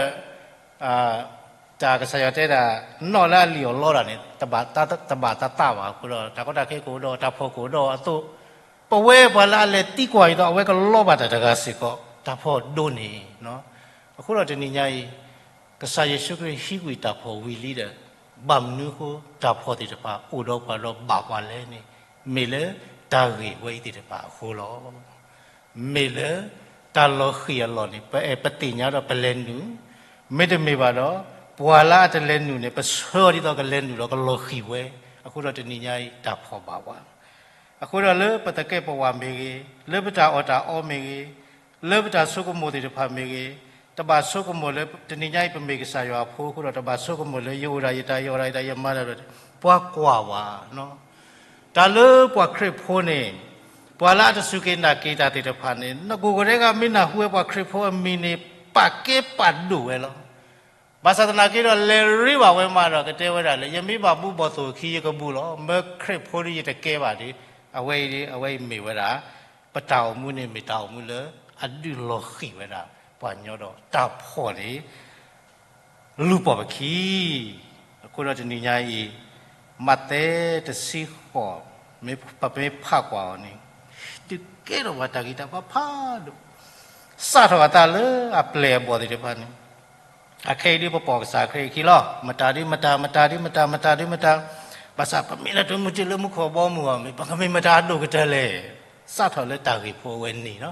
တၢ်ကစၢ်ယွၤတဲဒၣ် နီၣ်လၢအလံာ်အီၤလီတၢ်န့ၣ် တဘၣ်သးသးဘၣ်အဃိဒီး တၢ်ကီတၢ်ခဲကအိၣ်ဒီး တၢ်ဖှီၣ်ကအိၣ်ဒီးအသိး, ပဝဲပှၤလၢအလဲၤသံကွၢ်အံၤဒီး အဝဲကလီဘၣ်တၢ်တဂၤစ့ၢ်ကီး တၢ်ဖှီၣ်ဒိၣ်န့ၢ်. အဃိဒီးတနံၤညါအံၤ ကစၢ်ယ့ၣ်ၡူးခရံာ်ဟံးကွံာ်တၢ်ဖှီၣ်ဝံၤလံဒီး ဘၣ်မနုၤအဃိတၢ်ဖှီၣ်သ့ၣ်တဖၣ်အိၣ်ဒီးပှၤဒီးဘၣ်ပှၤလဲၣ်န့ၣ် မ့ၢ်လၢတၢ်ဂ့ၢ်ဝဲအံၤသ့ၣ်တဖၣ်အဃိလီၤ. မ့ၢ်လၢတၢ်လီၤဃံၤအလီၢ်န့ၣ် ပအဲၣ်ပသ့ၣ်ညါဒီးပလဲၤနုာ်, မ့တမ့ၢ်ဘၣ်ဒီး ပှၤလၢအတလဲၤနုာ်န့ၣ် ပဆှၢအီၤဒ်သိးကလဲၤနုာ်ဒီးကလီၤဃံၤဝဲ, အဃိဒီးတနံၤညါအံၤတၢ်ဖှီၣ်ဘၣ်ပှၤ. အဃိဒီးလၢပသကဲးပဝးမ့ၢ်ဂ့ၤ, လၢပတၢ်အီၣ်တၢ်အီမ့ၢ်ဂ့ၤ, လၢပတၢ်ဆိကမိၣ်သ့ၣ်တဖၣ်မ့ၢ်ဂ့ၤ, တဘၣ်ဆိကမိၣ်လၢ တနံၤညါအံၤပမ့ၢ်ကစၢ်ယွၤအဖိအဃိဒီး တဘၣ်ဆိကမိၣ်လၢယအိၣ်ဒၣ်ယတၢ်ယီၢ်ဒၣ်ယတၢ်ယမၤဒၣ်ဒီး ပှၤကွၢ်ဝဲ တၢ်လၢပှၤခရံာ်ဖိန့ၣ် ပှၤလၢအတစူၢ်က့ၤနာ်က့ၤတၢ်သ့ၣ်တဖၣ်န့ၣ် နကိၢ်ကဒဲကမ့ၢ်နၢ်ဟူဝဲပှၤခရံာ်ဖိအမံၤန့ၣ် ပာ်ကဲပာ်ဒိၣ်ဝဲလီၤ. ဘၣ်ဆၣ်သနာ်က့ဒီး လဲၤရ့ဘၣ်ဝဲမးဒီး ကတဲဝဲဒၣ်လၢ ယမ့ၢ်ဘၣ်ဘူၣ်ဘီၣ်သိၣ်အခံ ယကဘူၣ်လီၤ. မ့ၢ်ခရံာ်ဖိဒီးယတကဲဘၣ်ဒီး အဝဲအံၤ အဝဲအံၤမ့ၢ်ဝဲဒၣ် ပတၢ်အိၣ်မူန့ၣ်မ့ၢ်တၢ်အိၣ်မူလၢအဒုးလီၤဃံၤဝဲဒၣ်ပှၤညီဒီးတၢ်ဖှီၣ်န့ၣ် လူၤပိာ်ပခံ. အဃိဒီးတနံၤညါအံၤ မးသဲတဆံဃိး မ့ၢ်ပမ့ၢ်ဖးကွၢ်အီၤန့ၣ် ဒုးကဲထီၣ်ပှၤတၢ်ဂံၢ်တၢ်ဘါဖးဒိၣ်, စးထီၣ်အသးလၢအပျဲၢ်အဘီၣ်သ့ၣ်တဖၣ်န့ၣ် အခဲအံၤဒ်ပပိာ်ကစၢ်ခရံာ်အခံလီၤ. မတၤဒ်မတၤ, မတၤဒ်မတၤ, မတၤဒ်မတၤ, ဘၣ်ဆၣ်ပမ့ၢ်နၢ်တမုာ်တုၤလၢမူခိၣ်အဘီအမုၢ်အီၤ မ့ၢ်ပကမ့ၢ်မတၤအဒိၣ်ကတၢၢ်လဲၣ်. စးထီၣ်လၢတၢ်ဂ့ၢ်ဖိအဝဲန့ၣ်လီၤ.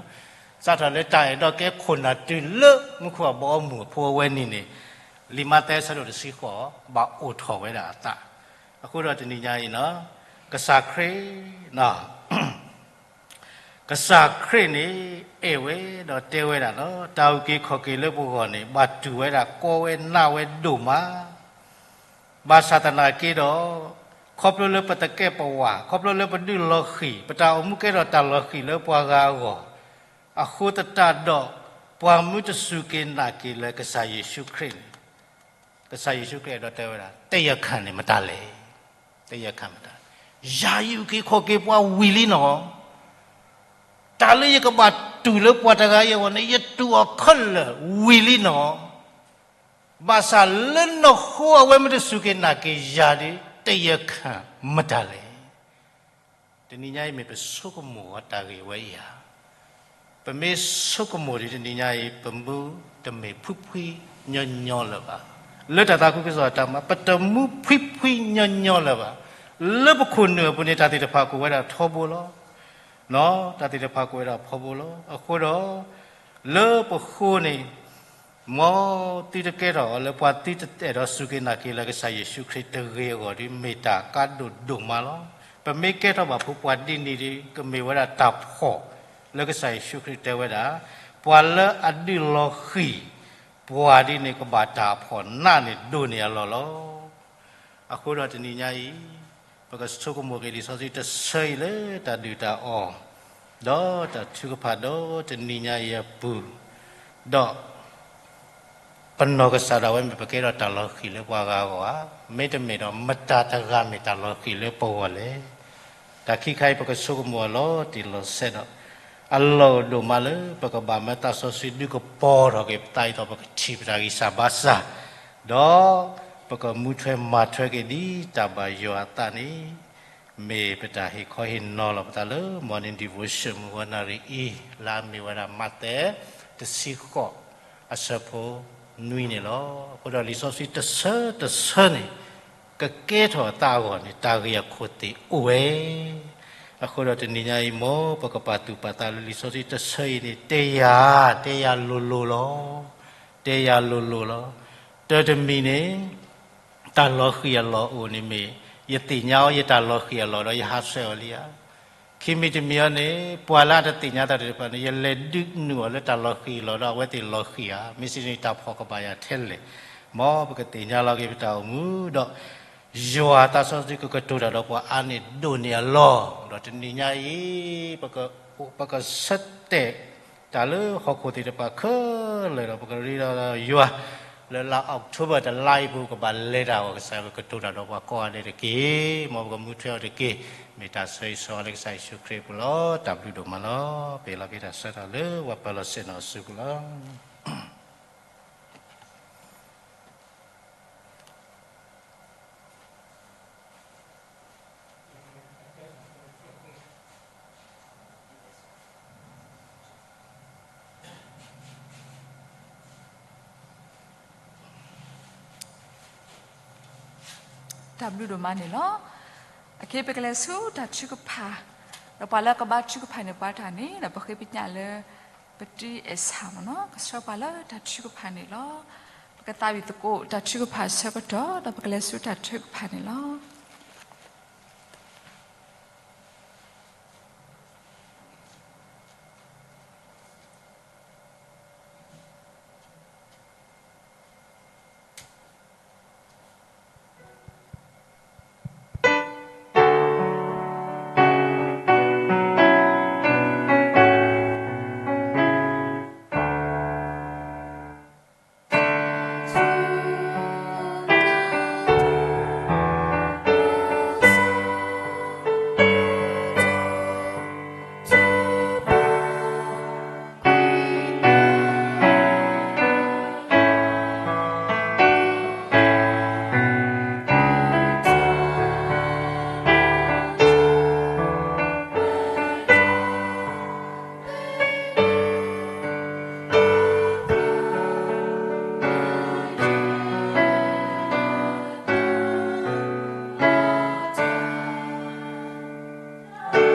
စးထီၣ်လၢတၢ်အဲၣ်ဒိးကဲခိၣ်နၢ်တုၤလၢမူခိၣ်အဘီအမုၢ်အဖိအဝဲန့ၣ်န့ၣ် လံာ်မးသဲအဆၢဒိၣ်တဆံဃိး ဘၣ်အိၣ်ထီၣ်ဝဲဒၣ်အသး. အဃိဒီးတနံၤညါအံၤ ကစၢ်ခရံာ် ကစၢ်ခရံာ်န့ၣ် အဲၣ်ဝဲဒီးတဲဝဲဒၣ်လီၤ. တၢ်အုၣ်က့ၤခီၣ်က့ၤလၢပဂီၢ်န့ၣ် ဘၣ်တူၢ်ဝဲဒၣ်ကီဝဲနးဝဲဒိၣ်မး. ဘၣ်ဆၣ်သနာ်က့ဒီး ခီဖျိလၢပသကဲးပဝး, ခီဖျိလၢပဒုးလီၤဃံၤ, ပတၢ်အိၣ်မူကဲထီၣ်တၢ်လီၤဃံၤလၢပှၤဂၤအဂီၢ်, အဃိသတးဒီး ပှၤမ့ၢ်တစူၢ်က့ၤနာ်က့ၤလၢကစၢ်ယ့ၣ်ၡူးခရံာ်န့ၣ် ကစၢ်ယ့ၣ်ၡူးခရံာ်အဲၣ်ဒိးတဲဝဲဒၣ် တၢ်ယဲၢ်ခၢၣ်န့ၣ်မတၤလဲၣ်. တၢ်ယဲၢ်ခၢၣ်မတၤလဲၣ်. ယၤယအုၣ်က့ၤခီၣ်က့ၤပှၤဝံၤလံနီၤ. တၢ်လၢယကဘၣ်တူၢ်လၢပှၤတဂၤအံၤအဂီၢ်န့ၣ် ယတူၢ်အီၤခဲလၢာ်ဝံၤလံနီၤ. ဘၣ်ဆၣ်လၢနီၢ်ဃိအဝဲမ့ၢ်တစူၢ်က့ၤနာ်က့ၤယၤဒီး တၢ်ယဲၢ်ခၢၣ်မတၤလဲၣ်. တနံၤညါအံၤမ့ၢ်ပဆိကမိၣ်အီၤတၢ်ဂ့ၢ်ဝဲအံၤဧါ. ပမ့ၢ်ဆိကမိၣ်ဒီးတနံၤညါအံၤ ပမူတမ့ၢ်ဖှံဖှံညီညီလၢၤဘၣ်. လၢတၢ်သးခုကစီၣ်တၢ်မၤ ပတမူဖှံဖှံညီညီလၢၤဘၣ်. လၢပခိၣ်နူာ်အပူၤန့ၣ် တၢ်သ့ၣ်တဖၣ်ကအိၣ်ဝဲဒၣ်ထီဘိလီၤ. တၢ်သ့ၣ်တဖၣ်ကအိၣ်ဝဲဒၣ်ထီဘိလီၤ. အဃိဒီး လၢပဃိန့ၣ် မ်သုတကဲထီၣ်အီၤလၢပှၤသုတအဲၣ်ဒိးစူၢ်က့ၤနာ်က့ၤလၢကစၢ်ယ့ၣ်ၡူးခရံာ်တဂ့ၤအဂီၢ်ဒီး မ့ၢ်တၢ်ကါဒိၣ်ဒိၣ်မးလီၤ. ပမ့ၢ်ကဲထီၣ်ဘၣ်ဖိပှၤဒ်န့ၣ်ဒီး ကမ့ၢ်ဝဲဒၣ်တၢ်ဖှီၣ်လၢကစၢ်ယ့ၣ်ၡူးခရံာ်တဲဝဲဒၣ် ပှၤလၢအဒုးလီၤဃံၤ ပှၤဒ်န့ၣ်ကဘၣ်တၢ်ဖှီၣ်နးန့ၢ်ဒိၣ်န့ၢ်အလီၢ်လီၤ. အဃိဒီးတနံၤညါအံၤ ပကဆိကမိၣ်က့ၤလံာ်စီဆှံတဆၢအံၤလၢတၢ်ဒုၣ်တၢ်အီၣ် ဒီးတၢ်ထုကဖၣ်ဒီးတနံၤညါအံၤအပူၤ, ဒီး ပနီၢ်ကစၢ်ဒၣ်ဝဲမ့ၢ်ပကဲထီၣ်တၢ်လီၤဃံၤလၢပှၤဂၤအဂီၢ်ဧါ, မ့တမ့ၢ်ဒီး မတၤတဂၤမ့ၢ်တၢ်လီၤဃံၤလၢပဂီၢ်လဲၣ်. တၢ်ခံခါအံၤပကဆိကမိၣ်အီၤလီၤတံၢ်လီၤဆဲးဒီး အလီၢ်အိၣ်ဒိၣ်မးလၢပကဘၣ်မၢတၢ်စီဆှံဒုးကပီၤထီၣ်က့ၤပသးဒ်သိး ပကထံၣ်ပတၢ်ဂံၢ်စၢ်ဘါစၢ်, ဒီးပကမူထွဲမၤထွဲက့ၤဒ်တၢ်ဘၣ်ယွၤအသးန့ၣ် မ့ၢ်ပတၢ်ဟ့ၣ်ခီဟ့ၣ်နီၤလီၤပသးလၢ Morning Devotion မုၢ်ဂီၤနၣ်ရံၣ်အံၤ လၢအမ့ၢ်ဝဲဒၣ်မးသဲတဆံဃိး အဆၢဖိနွံန့ၣ်လီၤ. အဃိဒီးလံာ်စီဆှံတဆၢတဆၢန့ၣ် ကကဲထီၣ်အသးအဂီၢ်န့ၣ် တၢ်ဂ့ၢ်အခိၣ်သ့ၣ်အိၣ်ဝဲ. အဃိဒီးတနံၤညါအံၤ မ်ပကပာ်သူၣ်ပာ်သးလၢလံာ်စီဆှံတဆၢအံၤန့ၣ် တဲယၤ, တဲယၤလိၤလိၤလီၤ. တဲယၤလိၤလိၤလီၤ. တၢ်တမံၤန့ၣ် တၢ်လီၤဃံၤအလီၢ်အိၣ်န့ၣ်မ့ၢ် ယသ့ၣ်ညါအီၤယတၢ်လီၤဃံၤအလီၢ်ဒီးယဟးဆှဲးအီၤလံဧါ. ခံမံၤတမံၤအံၤန့ၣ် ပှၤလၢအတသ့ၣ်ညါတၢ်သ့ၣ်တဖၣ်န့ၣ် ယလဲၤဒုးနုာ်အီၤလၢတၢ်လီၤဃံၤအလီၢ်ဒီး အဝဲသ့ၣ်လီၤဃံၤဧါ, မ့ၢ်စ့ၢ်န့ၣ်တၢ်ဖှီၣ်ကဘၣ်ယၤထဲလဲၣ်. မ်ပကသ့ၣ်ညါလီၤက့ၤပတၢ်အိၣ်မူဒီး ယွၤသးစီဆှံကကတိၤတၢ်ဒီးပှၤအါန့ၢ်ဒိၣ်န့ၢ်အလီၢ်, ဒီးတနံၤညါအံၤ ပက ပကဆၢတဲာ်တၢ်လၢဟီၣ်ခိၣ်သ့ၣ်တဖၣ်ခဲလၢာ်ဒီး ပကရ့ဒီးယွၤ လၢလါ October တလါအံၤပူၤ ကဘၣ်လဲၤတၢ်အဂီၢ် ကစၢ်ယွၤကကတိၤတၢ်ဒီးပှၤကိးဂၤဒဲးတက့ၢ်. မ်ပကမူထွဲအီၤတက့ၢ်. မ့ၢ်တၢ်ဆၢဂ့ၤဆၢဝါလၢကစၢ်ယ့ၣ်ၡူးခရံာ်အပူၤလီၤ. တၢ်ဘျုးဒိၣ်မးလီၤ. ပဟ့ၣ်လီၤက့ၤတၢ်ဆၢကတီၢ်လၢပှၤပၢၤလီၢ်ဆ့ၣ်နီၤအစုပူၤလီၤ. တၢ်ဘျုးဒိၣ်မးန့ၣ်လီၤ. အခဲအံၤပကလဲၤဆူတၢ်ထုကဖၣ်, ဒီးပှၤလၢကဘါထုကဖၣ်န့ၢ်ပှၤတၢ်န့ၣ် ဒီးပဃ့ပညၣ်လၢ ပတံအဲၣ်ဆၣ်မ့ၢ်နီၤ ကဆှၢပှၤလၢတၢ်ထုကဖၣ်န့ၣ်လီၤ. ပကသးဝံၣ်သကိးတၢ်ထုကဖၣ်အဆၢကတီၢ် ဒီးပကလဲၤဆူတၢ်ထုကဖၣ်န့ၣ်လီၤ. တၢ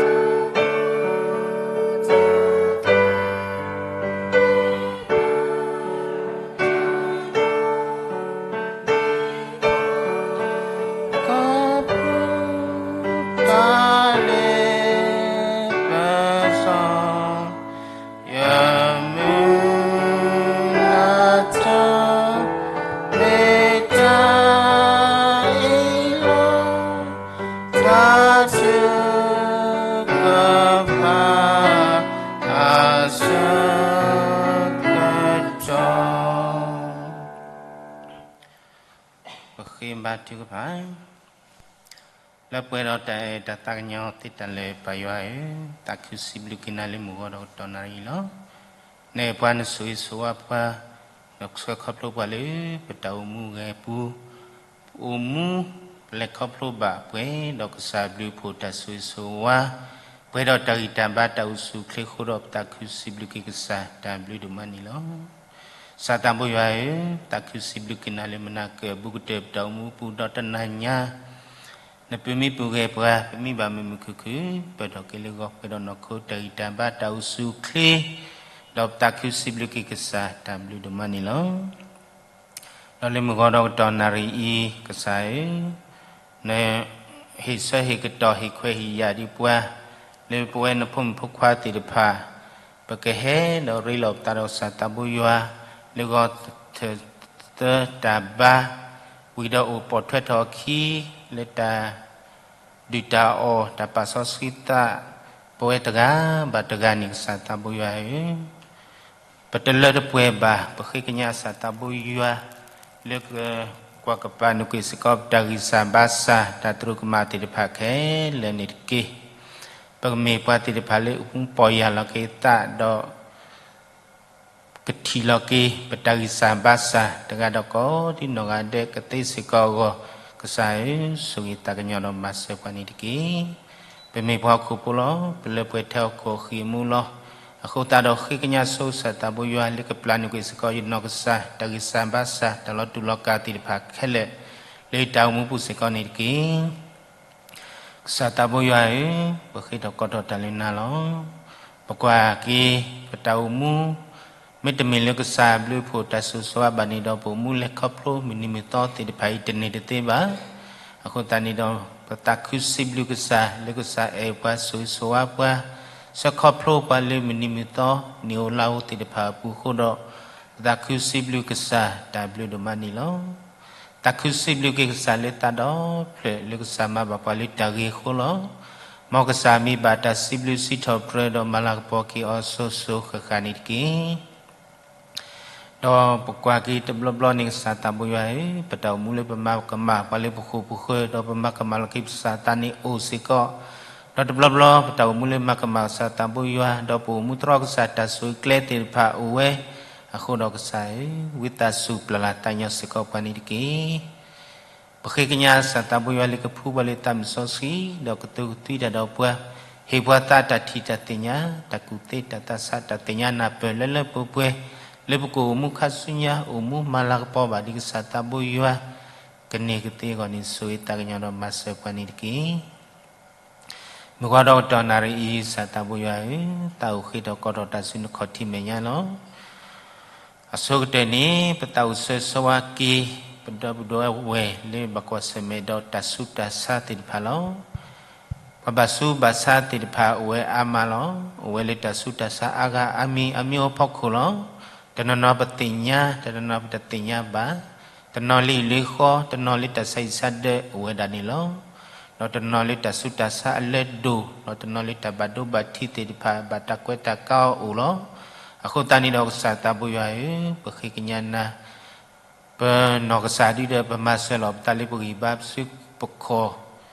်ထုကဖၣ် ပဃ့ဘါထုကဖၣ် လၢပှဲၤဒီးတၢ်အဲၣ်တၢ်သးကညီၤသ့ၣ်တၢ်လၢပၢ်ယွၤဧၢ, သးခုစံးဘျုးက့ၤနၤလၢမုၢ်ဂီၤဒီးကတီၢ်နၣ်ရံၣ်လီၤ. နအဲၣ်ပှၤ နဆိၣ်ဂ့ၤဆိၣ်ဝါပှၤ, ဒီးဆှၢခီဖျိပှၤလၢပတၢ်အိၣ်မူဂဲၤပူၤ, အိၣ်မူ ပလဲၤခီဖျိဘၣ်ပှဲၤဒီးကစၢ်ဘျုးဖှိၣ်တၢ်ဆိၣ်ဂ့ၤဆိၣ်ဝါ, ပှဲၤဒီးတၢ်ဂံၢ်တၢ်ဘါတၢ်အိၣ်ဆူၣ်အိၣ်ချ့အဃိဒီး ပသးခုစံးဘျုးက့ၤကစၢ်တၢ်ဘျုးဒိၣ်မးန့ၣ်လီၤ. ကစၢ်သးဘိယွၤဧၢ, သးခုစံးဘျုးက့ၤနၤလၢမနၤကၢၢ်အဘူးကတၢၢ်ပတၢ်အိၣ်မူအပူၤဒီးတနၤညါ နပၢၤမံပူၤဂဲၤပှၤ, ပမံဘၣ်မုာ်မုာ်ခုၣ်ခုၣ်, ပၢၢ်ထီၣ်က့ၤလၢဂီၤပှဲၤဒီးနီၢ်ခိတၢ်ဂံၢ်တၢ်ဘါတၢ်အိၣ်ဆူၣ်အိၣ်ချ့, ဒီးပသးခုစံးဘျုးက့ၤကစၢ်တၢ်ဘျုးဒိၣ်မးန့ၣ်လီၤ. ဒီးလၢမုၢ်ဂီၤဒီးကတီၢ်နၣ်ရံၣ်အံၤ ကစၢ်ဧၢ, နဟ့ၣ်ဆၢဟ့ၣ်ကတီၢ်ဟ့ၣ်ခွဲးဟ့ၣ်ယာ်ဒံးပှၤ, လၢပဝဲနဖိမုၣ်ဖိခွါသ့ၣ်တဖၣ်, ပကဟဲဒီးရ့လိာ်ပသးဒီးကစၢ်သးဘိယွၤ, လၢဂီၤထၢၣ်သၢတၢ်ဘါ, ဝံၤဒီးအိၣ်ပိာ်ထွဲထီၣ်အခံ, လၢတၢ် ဒုၣ်တၢ်အီၣ်တၢ်ပာ်စီဆှံသး, ပဝဲတဂၤဘၣ်တဂၤန့ၣ် ကစၢ်သးဘိယွၤဧၢ, ပတလၢတပှဲၤဘၣ်, ပဃ့ကညးကစၢ်သးဘိယွၤ, လၢကကွၢ်ကပာ်နုာ်ကွံာ်စ့ၢ်ကီး ပတၢ်ဂံၢ်စၢ်ဘါစၢ် တၢ်သရူးကမၣ်သ့ၣ်တဖၣ်ခဲလၢာ်န့ၣ်တက့ၢ်. ပကမ့ၢ်ပှၤသ့ၣ်တဖၣ်လၢအမူပီၢ်ယၢ်လီၤက့ၤသးဒီး ကထံၣ်လီၤက့ၤ ပတၢ်ဂံၢ်စၢ်ဘါစၢ် တဂၤဒီးကိးဒံနီၢ်ဂၤဒဲးကသ့စ့ၢ်ကီးအဂီၢ်, ကစၢ်ဧၢ, ဆိၣ်ဂ့ၤသးကညီၤဒီးမၤစၢၤပှၤန့ၣ်တက့ၢ်. ပမ့ၢ်ပှၤဟီၣ်ခိၣ်ဖိလီၤ, ပလၢပှဲၤထဲဟီၣ်ခိၣ်အဃံအမူလီၤ. အဃိသတးဒီးဃ့ကညးဆိကစၢ်သးဘိယွၤ လၢကပျၢ်နုာ်ကွံာ်စ့ၢ်ကီးယနီၢ်ကစၢ် တၢ်ဂံၢ်စၢ်ဘါစၢ် တၢ်လီၤတူာ်လီၤကာ်သ့ၣ်တဖၣ်ခဲလၢာ် လၢယတၢ်အိၣ်မူပူၤစ့ၢ်ကီးန့ၣ်တက့ၢ်. ကစၢ်သးဘိယွၤဧၢ, ပဃ့ထီၣ်ကိးထီၣ်တၢ်လၢနၤလီၤ. ပကွၢ်က့ၤ ပတၢ်အိၣ်မူ မ့တမ့ၢ်လၢကစၢ်ဘျုးဖှိၣ်တၢ်ဆိၣ်ဂ့ၤဆိၣ်ဝါဘၣ်န့ၣ်ဒီး ပအိၣ်မူလဲၤခီဖျိမုၢ်နံၤမုၢ်သီသ့ၣ်တဖၣ်အံၤ တန့ၢ်တသ့ဘၣ်. အဃိသတးန့ၣ်ဒီး ပသးခုစံးဘျုးကစၢ် လၢကစၢ်အဲၣ်ပှၤဆိၣ်ဂ့ၤဆိၣ်ဝါပှၤ ဆှၢခီဖျိပှၤလၢမုၢ်နံၤမုၢ်သီ နံၣ်ဧိၤလါဧိၤသ့ၣ်တဖၣ်အပူၤအဃိဒီး ပသးခုစံးဘျုးကစၢ်တၢ်ဘျုးဒိၣ်မးန့ၣ်လီၤ. တၢ်ခုစံးဘျုးက့ၤကစၢ်လၢသးဒီဖျၢၣ်လၢကစၢ်မၤဘၣ်ပှၤလၢတၢ်ဂ့ၤအဃိလီၤ. မ်ကစၢ်မ့ၢ်ဘၣ်တၢ်စံးဘျုးစံးထီၣ်ပတြၢၤဒီးမၤလၤကပီၤက့ၤအီၤစိၤစိၤဃၣ်ဃၣ်န့ၣ်တက့ၢ်. ဒီးပကွၢ်က့ၤတဘျီဘျီန့ၣ် ကစၢ်သးဘိယွၤဧၢ, ပတၢ်အိၣ်မူလၢပမၤကမၣ်ပှၤလၢပဃိာ်ပဃၢၤ ဒီးပမၤကမၣ်လီၤက့ၤပကစၢ်သးန့ၣ်အိၣ်စ့ၢ်ကီး, ဒီးတဘျီဘျီပတၢ်အိၣ်မူလၢမၤကမၣ်ကစၢ်သးဘိယွၤ ဒီးပအိၣ်မူတြီကစၢ်တၢ်ဆိၣ်ဂ့ၤကျဲသ့ၣ်တဖၣ်အိၣ်ဝဲအဃိဒီး ကစၢ်ဧၢ, ဝံသးစူၤပျၢ်လီၤသးညီစ့ၢ်ကီးပှၤန့ၣ်တက့ၢ်. ပဃ့ကညးကစၢ်သးဘိယွၤလၢကဖှူပှၤလၢသးမုၢ်စီဆှံ ဒီးကသူကသွံတၢ်ဒီးပှၤ, ဟ့ၣ်ပှၤသးတၢ်ထံၣ်တၢ်သ့ၣ်ညါ, တၢ်ကူၣ်သ့တၢ်သးဆးတၢ်သ့ၣ်ညါနၢ်ပၢၢ်လၢလၢပှဲၤပှဲၤ, လၢပကအိၣ်မူခါဆူညါ အိၣ်မူမၤလၤကပီၤဘၣ်ဒ်ကစၢ်သးဘိယွၤ ကန့ၢ်ကသ့အဂီၢ်န့ၣ် ဆိၣ်ဂ့ၤသးကညီၤဒီးမၤစၢၤပှၤန့ၣ်တက့ၢ်. မုၢ်ဂီၤဒီးကတီၢ်နၣ်ရံၣ်အံၤ ကစၢ်သးဘိယွၤဧၢ, သးအိၣ်ဃ့ထီၣ်ကီထီၣ်တၢ်ဆူနခီၣ်ထံးမဲာ်ညါလီၤ. အဆိကတၢၢ်န့ၣ် ပသးအိၣ်ဆၢဂ့ၤဆၢဝါက့ၤ ပဒီပုၢ်ဒီဝဲၢ်လၢဘၣ်ကွၢ်ဆၢၣ်မဲာ်ဒီးတၢ်ဆူးတၢ်ဆါသ့ၣ်တဖၣ်လီၤ. ပှၤဘၣ်ဆူးဘၣ်ဆါသ့ၣ်တဖၣ်အိၣ်ဝဲအါမးလီၤ. အိၣ်ဝဲလၢတၢ်ဆူးတၢ်ဆါအါဂၤအါမံၤအါမံၤအဖီခိၣ်လီၤ. တနီၤနီၤပသ့ၣ်ညါ, တနီၤနီၤပတသ့ၣ်ညါဘၣ်, တနီၤလၢအံၣ်လၢဃီ, တနီၤလၢတၢ်ဆါဟံၣ်ဆါဒၢးအိၣ်ဝဲဒၣ်န့ၣ်လီၤ. ဒီးတနီၤလၢတၢ်ဆူးတၢ်ဆါအလၢဒိၣ်, ဒီးတနီၤလၢတၢ်ဘၣ်ဒိဘၣ်ထံးသ့ၣ်တဖၣ် ဘၣ်တၢ်ကွဲးတၢ်ကါအီၤအိၣ်လီၤ. အဃိသတးန့ၣ်ဒီးကစၢ်သးဘိယွၤဧၢ, ပဃ့ကညးနၤ ပနီၢ်ကစၢ်ဒုဒီးပမၤစၢၤလီၤပသးလၢပဂံၢ်ဘါပစုပခီၣ်,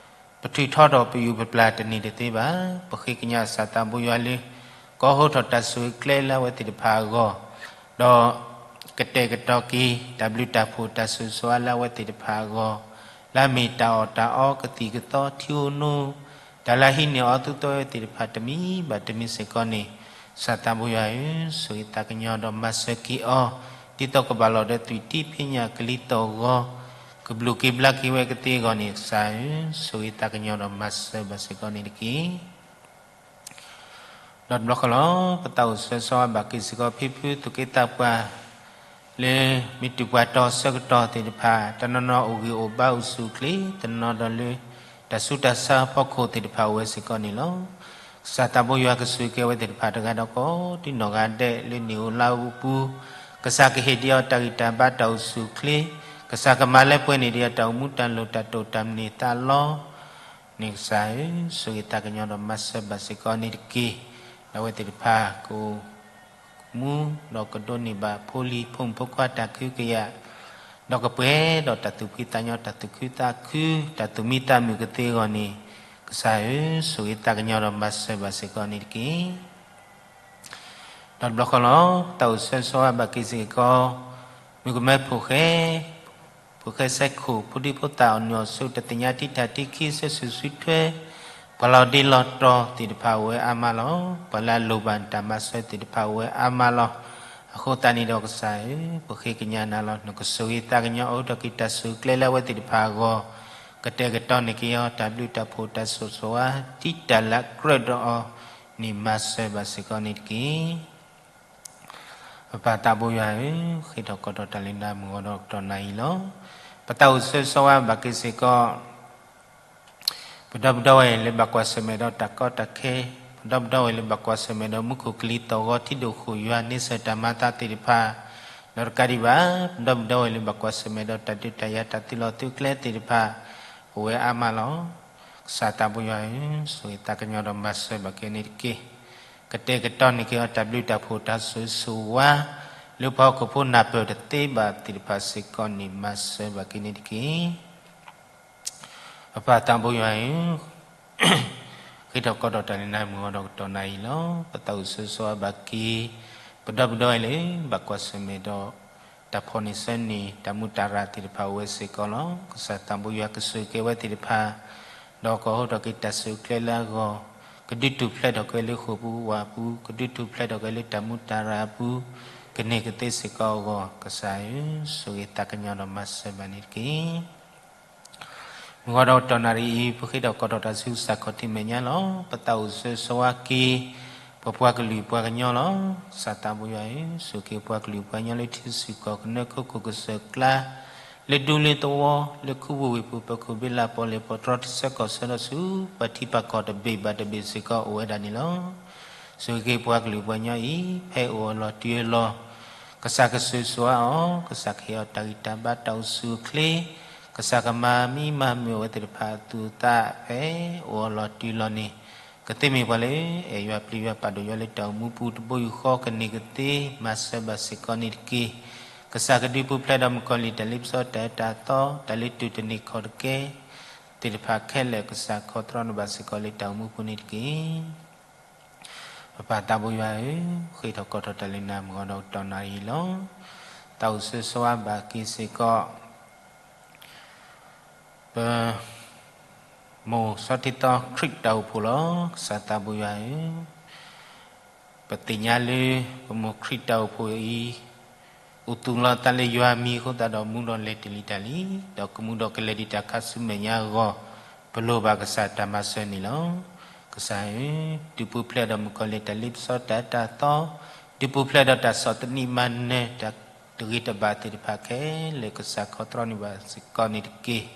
ပထုးထီထီၣ်ပယူၢ်ပပျၢ်တန့ၢ်တသ့ဘၣ်. ပဃ့ကညးကစၢ်သးဘိယွၤလၢ ကီဟိထီၣ်တၢ်ဆိၣ်ဂ့ၤကျဲလၢအဝဲသ့ၣ်တဖၣ်အဂီၢ်, ဒီးကတဲာ်ကတီၤက့ၤ တၢ်ဘျုးတၢ်ဖှိၣ်တၢ်ဆိၣ်ဂ့ၤဆိၣ်ဝါလၢအဝဲသ့ၣ်တဖၣ်အဂီၢ်, လၢအမ့ၢ်တၢ်အီၣ်တၢ်အီကသံၣ်ကသီထံဧိၤနိ တၢ်လၢအဟံးန့ၢ်အီၤသူသီဝဲသ့ၣ်တဖၣ်တမံၤဘၣ်တမံၤစ့ၢ်ကီးန့ၣ်, ကစၢ်သးဘိယွၤဧၢ, ဆိၣ်ဂ့ၤသးကညီၤဒီးမၤစၢၤက့ၤအီၤ, ဒ်သိးကဘၣ်လီၤဒီးသွံၣ်တံၢ်ဖံးညၣ်ကလံၤသီၣ်ဂီၤ, ကဘျုးက့ၤဘျါက့ၤဝဲကသ့အဂီၢ်န့ၣ် ကစၢ်ဧၢ, ဆိၣ်ဂ့ၤသးကညီၤဒီးမၤစၢၤဘၣ်စ့ၢ်ကီးန့ၣ်တက့ၢ်. ဒီးတဘျီဃီလီၤ, ပသးအိၣ်ဆၢဂ့ၤဆၢဝါဘၣ်က့ၤစ့ၢ်ကီးဖံဖုသူၣ်က့သးပှၢ် လၢမ့ၢ်တုၤပှၤတီၤဆၢကတီၢ်သ့ၣ်တဖၣ်, တနီၤနီၤအိၣ်ဂံၢ်အိၣ်ဘါအိၣ်ဆူၣ်အိၣ်ချ့, တနီၤဒီးလၢ တၢ်ဆူးတၢ်ဆါအဖီခိၣ်သ့ၣ်တဖၣ်အိၣ်ဝဲစ့ၢ်ကီးန့ၣ်လီၤ. ကစၢ်သးဘိယွၤကဆိၣ်ဂ့ၤက့ၤအဝဲသ့ၣ်တဖၣ်တဂၤဒီးကိးဒ်နီၢ်ဂၤဒဲးလၢနံၣ်ဧိၤလါဧိၤအပူၤ, ကစၢ်ကဟ့ၣ်ဒံးအီၤတၢ်ဂံၢ်တၢ်ဘါတၢ်အိၣ်ဆူၣ်အိၣ်ချ့, ကစၢ်ကမၤလၢပှဲၤန့ၢ်ဒံးအတၢ်အိၣ်မူတၢ်လိၣ်တၢ်တိာ်တၢ်မုၢ်န့ၢ်သးလီ န့ၣ်ကစၢ်ဧၢ, ဆိၣ်ဂ့ၤသးကညီၤဒီးမၤစၢၤဘၣ်စ့ၢ်ကီးန့ၣ်တက့ၢ်. ဒီးအဝဲသ့ၣ်တဖၣ်ကအိၣ်မူ, ဒီးကဒိးန့ၢ်ဘၣ်ဖိလံၤဖိမုၣ်ဖိခွါတၢ်ကဟုကယာ်, ဒီးကပှဲၤဒီးတၢ်သူၣ်ဖှံသးညီတၢ်သူၣ်ခုသးခု, တၢ်သူၣ်မံသးမုာ်ကသ့အဂီၢ်န့ၣ်, ကစၢ်ဧၢ, ဆိၣ်ဂ့ၤသးကညီၤဒီးမၤစၢၤဘၣ်စ့ၢ်ကီးန့ၣ်တက့ၢ်. ဒီးတဘျီဃီလီၤ, ပသးအိၣ်ဆၢဂ့ၤဆၢဝါဘၣ်က့ၤစ့ၢ်ကီး မုၣ်ကမဲဖိၣ်ဃဲ, ဖိၣ်ဃဲစဲခိၣ်, ဖိဒံဖိသၣ်အီၣ်နုၢ်အီၣ်ဆိး တသ့ၣ်ညါတံၢ်တၢ်တံၢ်ခံ ဆၢဆူၣ်ဆူထွဲ, ပှၤလီၤဒ့လီၤတီၤသ့ၣ်တဖၣ်အိၣ်ဝဲအါမးလီၤ. ပှၤလၢအလိၣ်ဘၣ်တၢ်မၤစၢၤသ့ၣ်တဖၣ်အိၣ်ဝဲအါမးလီၤ. အဃိသတးန့ၣ်ဒီးကစၢ်ဧၢ, ပဃ့ကညးနၤလီၤ. နကဆိၣ်ဂ့ၤသးကညီၤအိၣ်ထီၣ်က့ၤတၢ်ဆိၣ်ဂ့ၤကျဲလၢအဝဲသ့ၣ်တဖၣ်အဂီၢ်, ကတဲာ်ကတီၤန့ၢ်က့ၤအီၤ တၢ်ဘျုးတၢ်ဖှိၣ်တၢ်ဆိၣ်ဂ့ၤဆိၣ်ဝါ ဒ်တၢ်လၢကြၢးဒီးအီၤန့ၣ် မၤစၢၤဘၣ်စ့ၢ်ကီးန့ၣ်တက့ၢ်. ပပၢ်သးဘိယွၤဧၢ, ဃ့ထီၣ်ကီထီၣ်တၢ်လၢနၤမုၢ်ဂီၤဒီးကတီၢ်နၣ်အံၤလီၤ. ပသးအိၣ်ဆၢဂ့ၤဆၢဝါဘၣ်က့ၤစ့ၢ်ကီး ပဒီပုၢ်ဒီဝဲၢ်လၢဘၣ်ကွၢ်ဆၢၣ်မဲာ်ဒီးတၢ်ကီတၢ်ခဲ, ပဒီပုၢ်ဒီဝဲၢ်လၢဘၣ်ကွၢ်ဆၢၣ်မဲာ်ဒီးမူခိၣ်ကလံၤသီၣ်ဂီၤထံဒိၣ်ဃိၣ်ယွၤန့ဆၢၣ်တၢ်မၤသးသ့ၣ်တဖၣ်, ဒီးတကးဒံးဘၣ် ပဒီပုၢ်ဒီဝဲၢ်လၢဘၣ်ကွၢ်ဆၢၣ်မဲာ်ဒီးတၢ်ဒုးတၢ်ယၤတၢ်သုးလီၤသုးကျဲသ့ၣ်တဖၣ် အိၣ်ဝဲအါမးလီၤ. ကစၢ်သးဘိယွၤဧၢ, ဆိၣ်ဂ့ၤသးကညီၤဒီးမၤစၢၤဘၣ်က့ၤန့ၣ်တက့ၢ်. ကတဲာ်ကတီၤန့ၢ်က့ၤအီၤတၢ်ဘျုးတၢ်ဖှိၣ်တၢ်ဆိၣ်ဂ့ၤဆိၣ်ဝါ လၢပှၤဟီၣ်ခိၣ်ဖိနၢ်ပၢၢ်တသ့ဘၣ်သ့ၣ်တဖၣ်စ့ၢ်ကီးန့ၣ် မၤစၢၤဘၣ်က့ၤန့ၣ်တက့ၢ်. ပပၢ်သးဘိယွၤဧၢ, ဃ့ထီၣ်ကီထီၣ်တၢ်လၢနၤမုၢ်ဂီၤဒီးကတီၢ်နၣ်အံၤလီၤ. ပသးအိၣ်ဆၢဂ့ၤဆၢဝါဘၣ်က့ၤ ပဒီပုၢ်ဒီဝဲၢ်လၢ ဘၣ်ကွၢ်ဆၢၣ်မဲာ်ဒီး တၢ်ဖီၣ်န့ၢ်ဆၢန့ၢ် တၢ်မူးတၢ်ရၢ်သ့ၣ်တဖၣ်အိၣ်ဝဲစ့ၢ်ကီးလီၤ. ကစၢ်သးဘိယွၤကဆိၣ်ဂ့ၤက့ၤဝဲသ့ၣ်တဖၣ်, ဒီးကဟိထီၣ်က့ၤတၢ်ဆိၣ်ဂ့ၤကျဲလၢအဂီၢ်, ကဒုးထူၣ်ဖျဲးထီၣ်က့ၤလၢဃိာ်ပူၤဝၣ်ပူၤ, ကဒုးထူၣ်ဖျဲးထီၣ်က့ၤလၢတၢ်မူးတၢ်ရၢ်အပူၤ, ကန့ၢ်ကသ့စ့ၢ်ကီးအဂီၢ်, ကစၢ်ဧၢ, ဆိၣ်ဂ့ၤသးကညီၤဒီးမၤစၢၤဘၣ်န့ၣ်တက့ၢ်. မုၢ်ဂီၤဒီးကတီၢ်နၣ်ရံၣ်အံၤ ပဃ့ထီၣ်ကီထီၣ်တၢ်ဆူကစၢ်ခီၣ်ထံးမဲာ်ညါလီၤ. ပသးအိၣ်ဆၢဂ့ၤဆၢဝါက့ၤ ပပှၤကလုာ်ပှၤကညီလီၤ. ကစၢ်သးဘိယွၤဧၢ, ဆိၣ်ဂ့ၤက့ၤပှၤကလုာ်ပှၤကညီလၢထံဆူၣ်ကီၢ်ကနၢခိခိၣ်ကစၢၢ်ကျါ, လၢဒူလၢသဝီ, လၢခူပူၤဝ့ၢ်ပူၤ ပၢၤခိၣ်ဘ့လးပီၣ်လဲၣ် ပီၣ်တြီထံဆၢကီၢ်ဆၢဒီးဆူ ပှၤထံပှၤကီၢ်တဘ့ၣ်ဘၣ်တဘ့ၣ်စ့ၢ်ကီးအိၣ်ဝဲဒၣ်န့ၣ်လီၤ. ဆိၣ်ဂ့ၤက့ၤပှၤကလုာ်ပှၤကညီအံၤ ဖဲအအိၣ်အလီၢ်တံၢ်အလီၢ် ကစၢ်ကဆိၣ်ဂ့ၤဆိၣ်ဝါအီၤ, ကစၢ်ကဟ့ၣ်အီၤတၢ်ဂံၢ်တၢ်ဘါတၢ်အိၣ်ဆူၣ်အိၣ်ချ့, ကစၢ်ကမၤမံမၤမုာ်အဝဲသ့ၣ်တဖၣ်အသူၣ်အသးဖဲအိၣ်အလီၢ်တုၤလီၢ်န့ၣ်, ကသ့မ့ၢ်ပှၤလၢ အဲၣ်ယွၤပျံၤယွၤပာ်ဒိၣ်ယွၤလၢတၢ်အိၣ်မူပူၤတဘိယူၢ်ဃီကန့ၢ်ကသ့ မၤစၢၤဘၣ်စ့ၢ်ကီးန့ၣ်တက့ၢ်. ကစၢ်ကဒုးပူၤဖျဲးဒီးမုၣ်ကီၤလံၢ်တၢ်လ့ပစီတၢ်အၢတၢ်သီ တၢ်လၢတူၢ်တန့ၢ်ခီၣ်တကဲ သ့ၣ်တဖၣ်ခဲလၢာ် ကစၢ်ခီတြီန့ၢ်ဘၣ်စ့ၢ်ကီးလၢတၢ်အိၣ်မူပူၤန့ၣ်တက့ၢ်. ပပၢ်သးဘိယွၤဧၢ, ဃ့ထီၣ်ကိးထီၣ်တၢ်လၢနၤမုၢ်ဂီၤဒီးကတီၢ်နၣ်ရံၣ်လီၤ. သးအိၣ်ဆၢဆၢဝါဘၣ်က့ၤစ့ၢ်ကီး ပ မိၢ်စီၤထံသီခရံာ်တၢ်အိၣ်ဖှိၣ်လီၤ. ကစၢ်သးဘိယွၤဧၢ, ပသ့ၣ်ညါလၢ ပမိၢ်ခရံာ်တၢ်အိၣ်ဖှိၣ်အံၤ အိၣ်သူၣ်လီၤသးလၢယွၤမံၤအဃိသတးဒီး မူဒီးလဲၤတ့ၢ်လံတၢ်လံ, ဒီးကမူဒီးကလဲၤဒံးတၢ်ခါဆူမဲာ်ညါအဂီၢ် ပလိၣ်ဘၣ်ကစၢ်တၢ်မၤစၢၤန့ၣ်လီၤ. ကစၢ်ဧၢ, ဒုးပူၤဖျဲးဒီးမုၣ်ကီၤလံၢ်တၢ်လ့ပစီတၢ်အၢတၢ်သီ, ဒုးပူၤဖျဲးဒီးတၢ်ဆီၣ်သနံးမၤနၢၤတၢ်တဂ့ၤတဘၣ်သ့ၣ်တဖၣ်ခဲလၢာ် ကစၢ်ခီတြီန့ၢ်ဘၣ်စ့ၢ်ကီးန့ၣ်တက့ၢ်.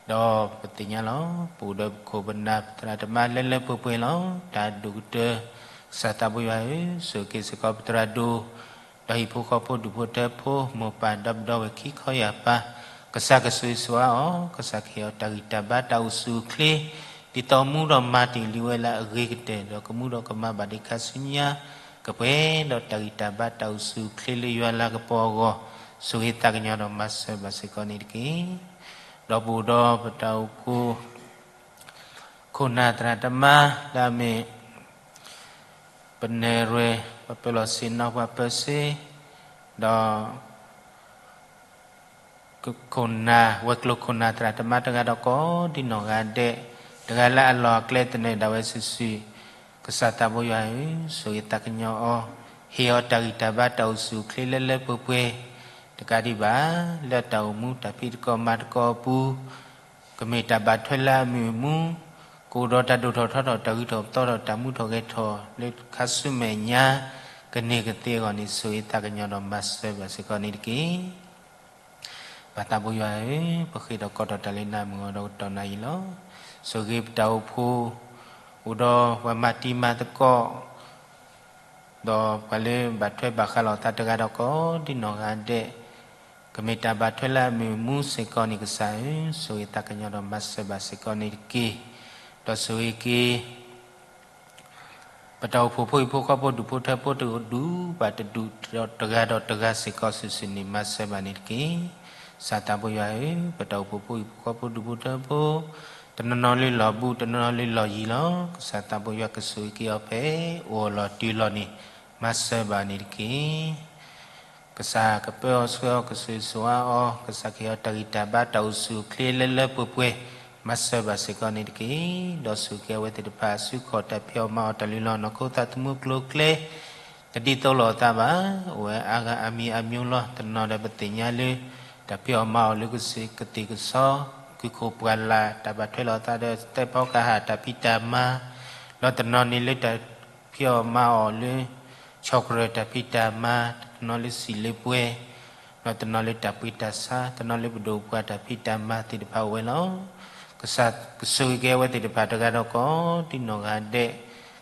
ဒီးပသ့ၣ်ညါလီၤ. ပအိၣ်ဒီးပခိၣ်ပနၢ်ပသရၣ်သမါလၢလၢပှဲၤပှဲၤလီၤ. တၢ်ဒိၣ်ကတၢၢ် ကစၢ်သးဘိယွၤဧၢ, ဆိၣ်ဂ့ၤက့ၤစ့ၢ်ကီးပသရၣ်ဒိၣ်, ဒီးဟံၣ်ဖိဃီဖိဒူၣ်ဖိထၢဖိ မိၢ်ပၢ်ဒီပုၢ်ဒီဝဲၢ်ခံခီယာ်ပၢ်, ကစၢ်ကဆိၣ်ဂ့ၤဆိၣ်ဝါအီၤ, ကစၢ်ကဟ့ၣ်အီၤတၢ်ဂံၢ်တၢ်ဘါတၢ်အိၣ်ဆူၣ်အိၣ်ချ့, ဒ်သိးမူဒီးမၤတ့ၢ်လံဝဲလၢအဂ့ၤကတၢၢ် ဒီးကမူဒီးကမၤဘၣ်ဒံးခါဆူညါ, ကပှဲၤဒီးတၢ်ဂံၢ်တၢ်ဘါတၢ်အိၣ်ဆူၣ်အိၣ်ချ့လၢယွၤလၤကပီၤအဂီၢ်, ဆိၣ်ဂ့ၤသးကညီၤဒီးမၤစၢၤဘၣ်စ့ၢ်ကီးန့ၣ်တက့ၢ်. ဒီးပအိၣ်ဒီးပတၢ်အိၣ်ဖှိၣ် ခိၣ်နၢ်သရၣ်သမါ လၢအမ့ၢ် ပနဲၣ်ရွဲၣ် ပပၢၤလီၢ်ဆ့ၣ်နီၤပှၤပၢၤစ့, ဒီး ခိၣ်နၢ် ဝဲၤကျိၤခိၣ်နၢ်သရၣ်သမါတဂၤဒီးကိးဒံနီၢ်ဂၤဒဲး, တဂၤလၢအလီၢ်အကျဲသနၢၣ်ဒၣ်ဝဲစုာ်စုာ်, ကစၢ်သးဘိယွၤဧၢ, ဆိၣ်ဂ့ၤသးကညီၤအီၤ, ဟ့ၣ်အီၤတၢ်ဂံၢ်တၢ်ဘါတၢ်အိၣ်ဆူၣ်အိၣ်ချ့လၢလၢပှဲၤပှဲၤ, တကးဒံးဘၣ် လၢတၢ်အိၣ်မူတၢ်ဖံးသကိးမၤသကိးအပူၤ ကမ့ၢ်တၢ်ဘၣ်ထွဲလၢအမုာ်အမူ, ကအိၣ်ဒီးတၢ်ဒိၣ်ထီၣ်ထီထီၣ်တၢ်ဂုၤထီၣ်ပသီထီၣ်တၢ်မူထီၣ်ဂဲၤထီၣ်လၢခါဆူမဲာ်ညါ, ကန့ၢ်ကသ့အဂီၢ်န့ၣ် ဆိၣ်ဂ့ၤသးကညီၤဒီးမၤစၢၤဘၣ်စ့ၢ်ကီးန့ၣ်တက့ၢ်. ပၢ်သးဘိယွၤဧၢ, ပဃ့ထီၣ်ကိးထီၣ်တၢ်လၢနၤမုၢ်ဂီၤဒီးကတီၢ်နၣ်ရံၣ်လီၤ. ဆိၣ်ဂ့ၤပတၢ်အိၣ်ဖှိၣ်, အိၣ်ဒီးပှၤမၤတံၤမၤသကိး ဒီးပှၤလၢဘၣ်ထွဲဘၣ်ဃးလိာ်သးတဂၤဒီးကိးဒံနီၢ်ဂၤဒဲး, ကမ့ၢ်တၢ်ဘၣ်ထွဲလၢအမုာ်အမူစ့ၢ်ကီးန့ၣ် ကစၢ်ဧၢ, ဆိၣ်ဂ့ၤသးကညီၤဒီးမၤစၢၤဘၣ်စ့ၢ်ကီးန့ၣ်တက့ၢ်. ဒီးဆိၣ်ဂ့ၤက့ၤ ပတၢ်အိၣ်ဖှိၣ်ဖိဟံၣ်ဖိဃီဖိဒူၣ်ဖိထၢဖိတဒူၣ်ဘၣ်တဒူၣ်ဒီးတဂၤဒီးတဂၤစ့ၢ်ကီးစုာ်စုာ်န့ၣ် မၤစၢၤဘၣ်န့ၣ်တက့ၢ်. ကစၢ်သးဘိယွၤဧၢ, ပတၢ်အိၣ်ဖှိၣ်ဖိဟံၣ်ဖိဃီဖိဒူၣ်ဖိထၢဖိ, တနီၤနီၤလၢလီၢ်ဘူး တနီၤနီၤလၢလီၢ်ယံၤလီၤ. ကစၢ်သးဘိယွၤကဆိၣ်ဂ့ၤက့ၤအီၤဖဲအိၣ်အလီၢ်တုၤလီၢ်န့ၣ် မၤစၢၤဘၣ်န့ၣ်တက့ၢ်. ကစၢ်ကပၢအီၤဆှၢအီၤ ကဆိၣ်ဂ့ၤဆိၣ်ဝါအီၤ ကစၢ်ကဟ့ၣ်အီၤတၢ်ဂံၢ်တၢ်ဘါတၢ်အိၣ်ဆူၣ်အိၣ်ချ့လၢလၢပှဲၤပှဲၤ မၤစၢၤဘၣ်စ့ၢ်ကီးန့ၣ်တက့ၢ်. ဒီးဆိၣ်ဂ့ၤက့ၤအဝဲသ့ၣ်တဖၣ်အစုခီၣ်တၢ်ဖံးအီၣ်မၤအီၣ်တၢ်လုၢ်လီၢ်နီၢ်ခိသးသမူကျိၤကျဲ တဒ်သိးလိာ်အသးဘၣ်. အိၣ်ဝဲအါဂၤအါမံၤအါမံၤလီၤ. တနီၤဒီးပသ့ၣ်ညါလၢ တၢ်ဖံးအီၣ်မၤအီၣ်လၢကသ့ၣ်ကစီ ကုၢ်ခိၣ်ပှၢ်လၢ် တၢ်ဘၣ်ထွဲလိာ်အသးဒီးသဲးဖီကဟၣ်တၢ်ဖံးတၢ်မၤ, ဒီးတနီၤန့ၣ်လၢတၢ်ဖံးအီၣ်မၤအီၣ်လၢ ဆီၣ်ကရၢၢ်တၢ်ဖံးတၢ်မၤ, တနီၤလၢစံၣ်လၢပှဲၤ, ဒီးတနီၤလၢတၢ်ပှ့ၤတၢ်ဆါ, တနီၤလၢပဒိၣ်ပှၢ်တၢ်ဖံးတၢ်မၤသ့ၣ်တဖၣ်အိၣ်ဝဲလီၤ. ကစၢ်ကဆိၣ်ဂ့ၤက့ၤအဝဲသ့ၣ်တဖၣ်တဂၤဒီးကိးဒံနီၢ်ဂၤဒဲး,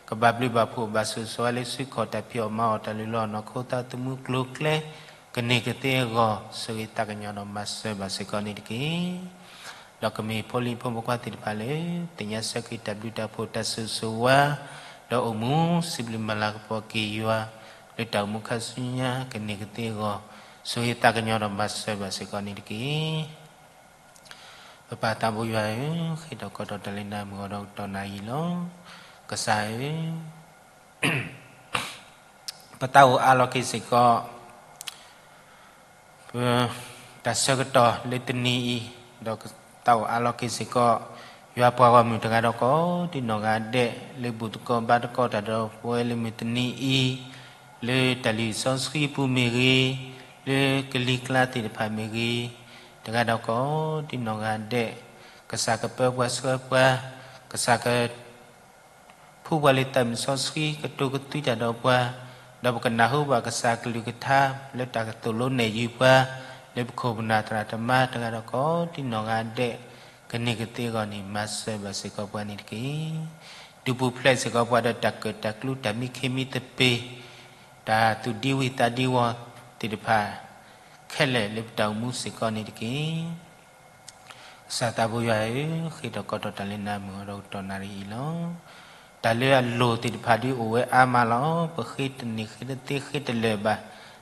ကဘၣ်ဘျုးဘၣ်ဖှိၣ်ဘၣ်ဆိၣ်ဂ့ၤဆိၣ်ဝါလၢစုခီၣ်တၢ်ဖံးအီၣ်မၤအီၣ်တၢ်လုၢ်လီၢ်နီၢ်ခိသးသမူကျိၤကျဲ ကန့ၢ်ကသ့အဂီၢ် ဆိၣ်ဂ့ၤသးကညီၤဒီးမၤစၢၤဘၣ်စ့ၢ်ကီးန့ၣ်တက့ၢ်. ဒီးကမ့ၢ်ဖိလံၤဖိမုၣ်ဖိခွါသ့ၣ်တဖၣ်လၢ သ့ၣ်ညါဆၢက့ၤတၢ်ဘျုးတၢ်ဖှိၣ်တၢ်ဆိၣ်ဂ့ၤဆိၣ်ဝါ, ဒီးအိၣ်မူစံးဘျုးမၤလၤကပီၤက့ၤယွၤ လၢတၢ်အိၣ်မူခါဆူညါ ကန့ၢ်ကသ့အဂီၢ်, ဆိၣ်ဂ့ၤသးကညီၤဒီးမၤစၢၤဘၣ်စ့ၢ်ကီးန့ၣ်တက့ၢ်. ပပၢ်သးဘိယွၤဧၢ, ဃ့ထီၣ်ကိးထီၣ်တၢ်လၢနၤမုၢ်ဂီၤဒီးကတီၢ်နၣ်ရံၣ်လီၤ. ကစၢ်ဧၢ, ပသးအိၣ်အါလီၤက့ၤစ့ၢ်ကီး ပတၢ်ဆၢကတီၢ်လၢတနံၤအံၤ, ဒီးပသးအိၣ်အါလီၤက့ၤစ့ၢ်ကီး ယွၤပှၤဂီၢ်မုၢ်တဂၤဒီးကိးဒံနီၢ်ဂၤဒဲး လၢဘူၣ်သကိးဘါသကိးတၢ်ဒီးပဝဲလၢမုၢ်တနံၤအံၤ, လၢတၢ်လံၣ်စီဆှံပူၤမ့ၢ်ဂ့ၤ, လၢကလံၤကျါသ့ၣ်တဖၣ်မ့ၢ်ဂ့ၤ, တဂၤဒီးကိးဒံနီၢ်ဂၤဒဲး, ကစၢ်ကပၢပှၤဆှၢပှၤ, ကစၢ်က ဖှူပှၤလၢတၢ်မုၢ်စီဆှံ ကတိၤကသွံတၢ်ဒီးပှၤ, ဒီးပကနၢ်ဟူဘၣ်ကစၢ်အကလုၢ်ကထါ လၢတၢ်ကသိၣ်လိနဲၣ်ယုာ်ပှၤ, လၢပခိၣ်ပနၢ်သရၣ်သမါတဂၤဒီးကိးဒံနီၢ်ဂၤဒဲး, ကန့ၢ်ကသ့အဂီၢ်န့ၣ် မၤစၢၤဘၣ်စ့ၢ်ကီးပှၤန့ၣ်တက့ၢ်. ဒုးပူၤဖျဲးစ့ၢ်ကီးပှၤဒီးတၢ်ကၢၣ်တၢ်ကျူတၢ်မံခ့မံသပ့ၤ, တၢ်သူၣ်ဒံဝံၤသးဒံဝီၤ, သ့ၣ်တဖၣ် ခဲလၢာ်လၢပတၢ်အိၣ်မူစ့ၢ်ကီးန့ၣ်တက့ၢ်. ကစၢ်သးဘိယွၤဧၢ, ဃ့ထီၣ်ကိးထီၣ်တၢ်လၢနၤမုၢ်ဂီၤဒီးကတီၢ်နၣ်ရံၣ်အံၤလီၤ. တၢ်လၢအလိၤသ့ၣ်တဖၣ်ဒုးအိၣ်ဝဲအါမးလီၤ. ပဃ့တန့ၢ်ဃ့တသ့ဃ့တလၢာ်ဘၣ်.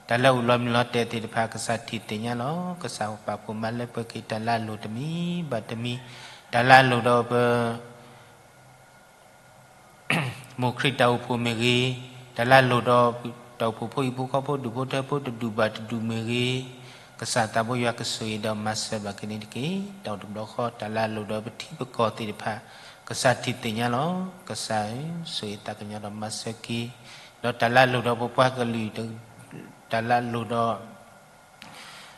တၢ်လၢအအိၣ်လီၤမုၢ်လီၤတဲာ်သ့ၣ်တဖၣ် ကစၢ်ထံၣ်သ့ၣ်ညါလီၤ. ကစၢ်ပာ်ဖှိၣ်မၤလၢပှဲၤက့ၤတၢ်လၢအလိၤတမံၤဘၣ်တမံၤ, တၢ်လၢအလိၤဒီးပ မိၢ်ခရံာ်တၢ်အိၣ်ဖှိၣ်မ့ၢ်ဂ့ၤ, တၢ်လၢအလိၤဒီး တၢ်အိၣ်ဖှိၣ်ဖိဟံၣ်ဖိဃီဖိ ဒူၣ်ဖိထၢဖိတဒူၣ်ဘၣ်တဒူၣ်မ့ၢ်ဂ့ၤ, ကစၢ်သးဘိယွၤကဆိၣ်ဂ့ၤဒီးမၤစၢၤဘၣ်က့ၤန့ၣ်တက့ၢ်. တၢ်အိၣ်တဘျီဃီ တၢ်လၢအလိၤဒီးပထံပကီၢ်သ့ၣ်တဖၣ် ကစၢ်ထံၣ်သ့ၣ်ညါလီၤ. ကစၢ်ဧၢ, ဆိၣ်ဂ့ၤသးကညီၤဒီးမၤစၢၤက့ၤ, ဒီးတၢ်လၢအလိၤဒီးပပှၤကလုာ် တၢ်လၢအလိၤဒီး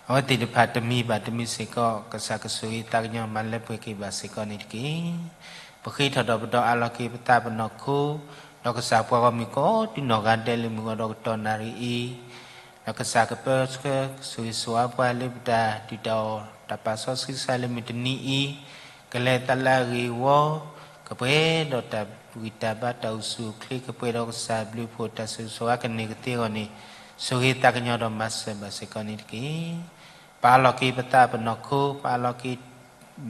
အဝဲသ့ၣ်တဖၣ်တမံၤဘၣ်တမံၤစ့ၢ်ကီး ကစၢ်ကဆိၣ်ဂ့ၤသးကညီၤမၤလၢပှဲၤက့ၤဘၣ်စ့ၢ်ကီးန့ၣ်တက့ၢ်. ပဃ့ထီၣ်ဒီးပဒီအးလီၤက့ၤပသးပနီၢ်ခိ, ဒီးကစၢ်ပှၤဂီၢ်မုၢ်ကိးဒူၣ်နီၢ်ဂၤဒဲးလၢမုၢ်ဂီၤဒီးကတီၢ်နၣ်ရံၣ်အံၤ, ဒီးကစၢ်ကပၢဆှၢကဆိၣ်ဂ့ၤဆိၣ်ဝါပှၤလၢပတၢ်ဒုၣ်တၢ်အီၣ်တၢ်ပာ်စီဆှံကစၢ်လၢမုၢ်တနံၤအံၤ, ကလဲၤသးလၢအဂ့ၢ်အဝီ, ကပှဲၤဒီးတၢ်ဂံၢ်တၢ်ဘါတၢ်အိၣ်ဆူၣ်အိၣ်ချ့ ကပှဲၤဒီးကစၢ်ဘျုးဖှိၣ်တၢ်ဆိၣ်ဂ့ၤဆိၣ်ဝါကန့ၢ်ကသ့အဂီၢ်န့ၣ်, ဆိၣ်ဂ့ၤသးကညီၤဒီးမၤစၢၤဘၣ်စ့ၢ်ကီးန့ၣ်တက့ၢ်. ပအးလီၤက့ၤပသးပနီၢ်ခိ, ပအးလီၤက့ၤ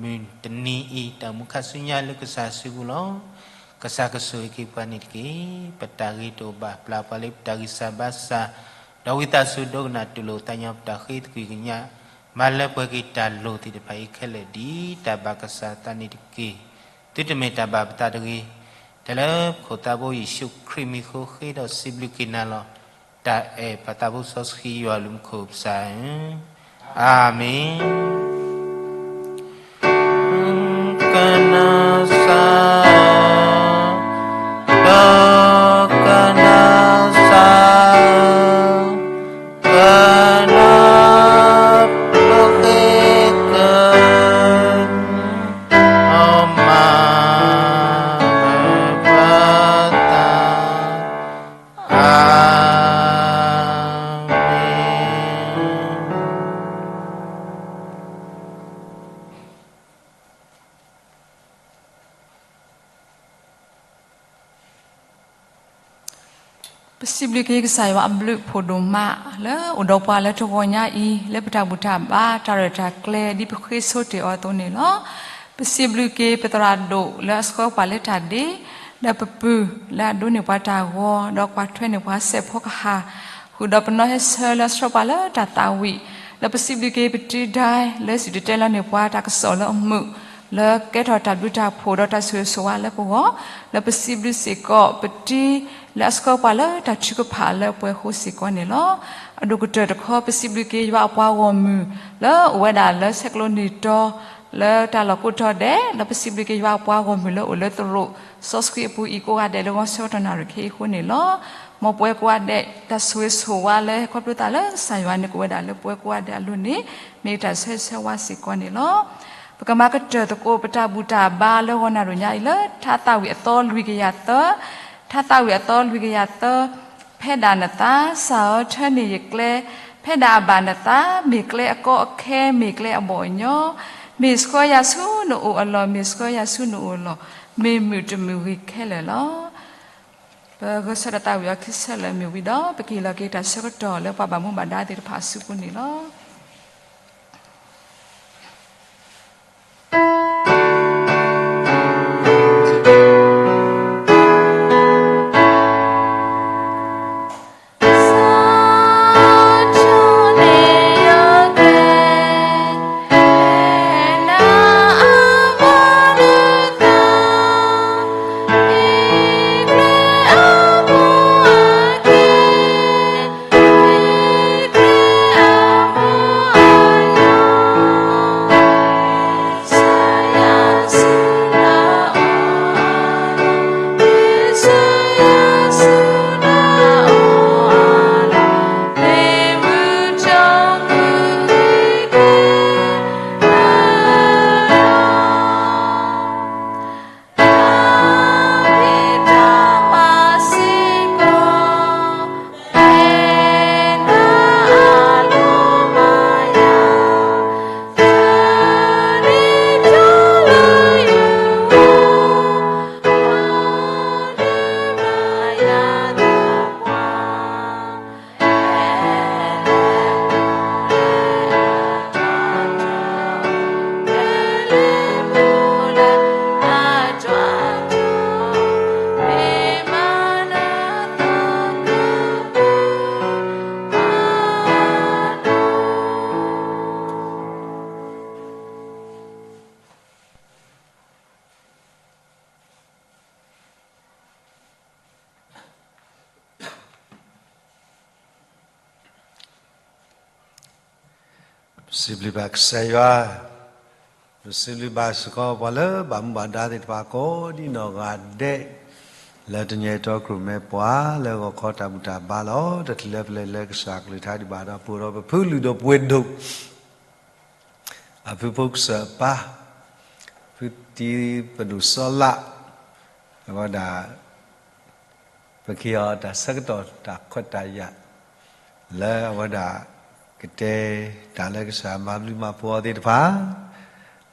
မုၢ်တနံၤအံၤ တၢ်အိၣ်မူခါဆူညါလၢကစၢ်စုပူၤလီၤ. ကစၢ်ကဆိၣ်ဂ့ၤက့ၤပှၤန့ၣ်တက့ၢ်. ပတၢ်ဂ့ၤတအိၣ်ဘၣ် ပျၢ်ပှၤလၢပတၢ်ဂံၢ်စၢ်ဘါစၢ်, ဒီးဝံသးစူၤဒိကနၣ်တူၢ်လိာ်သးကညီၤပတၢ်ဃ့သကွံၢ်ကညး, မၤလၢပှဲၤက့ၤတၢ်လိၤသ့ၣ်တဖၣ်အံၤခဲလၢာ်ဒ်တၢ်ဘၣ်ကစၢ်သးန့ၣ်တက့ၢ်. သုတမ့ၢ်တၢ်ဘၣ်ပသးတဂ့ၤ, တၢ်လၢပခိၣ်သးဘိယ့ၣ်ၡူးခရံာ်မံၤဃိ ဃ့ဒီးစံးဘျုးက့ၤနၤလီၤ. တၢ်အဲၣ်ပှၤသးဘိစီဆှံယွၤလၢမူခိၣ်ကစၢ်ဧၢ, အၤမ့ၣ်. Amen. ပစံးဘျုးက့ၤကစၢ်ယွၤအဘျုးဖးဒိၣ်မး လၢအိၣ်ဒီးပှၤလၢတဂီၤညါအံၤ လၢပတၢ်ဘူၣ်တၢ်ဘါ တၢ်ရဲၣ်တၢ်ကျဲၤ ဒ်ပဃ့ဆိတ့ၢ်အီၤအသိးန့ၣ်လီၤ. ပစံးဘျုးက့ၤပသရၣ်ဒိၣ်လၢအဆှၢပှၤလၢတၢ်ဒ့, ဒီးပပုၢ်လၢအဒိးန့ၢ်ပှၤတၢ်ဂီၤ ဒီးကွၢ်ထွဲန့ၢ်ပှၤစဲးဖီကဟၣ်, ဃုာ်ဒီးပနီၢ်ဟဲဆၢလၢအဆှၢပှၤလၢတၢ်သးဝံၣ်, ဒီးပစံးဘျုးက့ၤပတံၤဒဲ လၢစံၣ်တဲၤတဲလီၤန့ၢ်ပှၤတၢ်ကစီၣ်လၢအမုာ် လၢကဲထီၣ်တၢ်ဘျုးတၢ်ဖှိၣ်ဒီးတၢ်ဆိၣ်ဂ့ၤဆိၣ်ဝါလၢပဂီၢ်, လၢပစံးဘျုးစ့ၢ်ကီးပတံၤလၢအဆှၢပှၤလၢတၢ်ထုကဖၣ်လၢပှဲၤဃိစ့ၢ်ကီးန့ၣ်လီၤ. အဒိၣ်ကတၢၢ်တခီ ပစံးဘျုးက့ၤယွၤအပှၤဂီၢ်မုၢ် လၢအိၣ်ဝဲဒၣ်လၢဆဲးကျိးနံၣ်တီ လၢတၢ်လီၢ်ကိးတီၤဒဲး, ဒီးပစံးဘျုးက့ၤယွၤအပှၤဂီၢ်မုၢ်လၢအိၣ်လၢသရိာ်စီဆှံအပူၤအံၤ ကိးဂၤဒဲးလၢဂီၤဆၢကတီၢ်နၣ်ရံၣ်ခဲအံၤအဃိန့ၣ်လီၤ. မ်ပဝဲကိးဂၤဒဲး တၢ်ဆိၣ်ဂ့ၤဆိၣ်ဝါလၢဟဲခီဖျိသးလၢကစၢ်ယွၤန့ၣ် ကအိၣ်ဝဲဒၣ်လၢပဝဲကိးဂၤဒဲးအလိၤန့ၣ် မ့ၢ်တၢ်ဆၢဂ့ၤဆၢဝါစ့ၢ်ကီးန့ၣ်လီၤ. ပကမၤကတၢၢ်သကိးပတၢ်ဘူၣ်တၢ်ဘါလၢဂီၤနၣ်ရံၣ်ညါအံၤလၢ ထါသးဝံၣ်အသီလွံၢ်ကယၤသၢ, ထါသးဝံၣ်အသီလွံၢ်ကယၤသၢ, ဖဲဒၣ်နသး စၢ်ဧၢ ထၢန့ၢ်ယကျဲ, ဖဲဒၣ်အဘၣ်နသး မ့ၢ်ကျဲအကီအခဲ မ့ၢ်ကျဲအဘီၣ်အညီ, မ့ၢ်ဆှၢယၤဆူနအိၣ်အလီၢ် မ့ၢ်ဆှၢယၤဆူနအိၣ်အလီၢ်, မ့ၢ်မုာ်တမုာ်ဂ့ၤခဲလၢာ်လီၤ. ပဂဲၤဆၢထၢၣ်သးဝံၣ်အီၤခံဆၢလၢာ်မ့ၢ်ဝံၤဒီး ပကဟ့ၣ်လီၤက့ၤတၢ်ဆၢကတီၢ်လၢပှၤဘၣ်မူဘၣ်ဒါသ့ၣ်တဖၣ်အစုပူၤန့ၣ်လီၤ. စံးဘျုးဘၣ်ကစၢ်ယွၤ, ပစံးဘျုးဘၣ်စ့ၢ်ကီးပှၤလၢဘၣ်မူဘၣ်ဒါသ့ၣ်တဖၣ်ကိးဒံနီၢ်ဂၤဒဲး, လၢတနံၤအံၤတီအကြိၣ်မဲာ်ပှၤလၢဂီၤခီတၢ်ဘူၣ်တၢ်ဘါလီၤ. တချုးလၢပလဲၤလၢကစၢ်ကလုၢ်ကထါဒံးဘၣ်ဒီး ပအိၣ်ဒီးပဖုလုၢ်ဒိၣ်ပှ့ၤဒိၣ် အဖုဖိကစၢၢ်အပၢ်, ဖုတံၤပဒိၣ်စီၤလး, အဝဲဒၣ် ပကဟ့ၣ်အီၤတၢ်ဆၢကတီၢ်တၢ်ခွဲးတၢ်ယာ် လၢအဝဲဒၣ် ကတဲတၢ်လၢကစၢ်မၤဘျုးမၤဖှိၣ်အီၤသ့ၣ်တဖၣ်,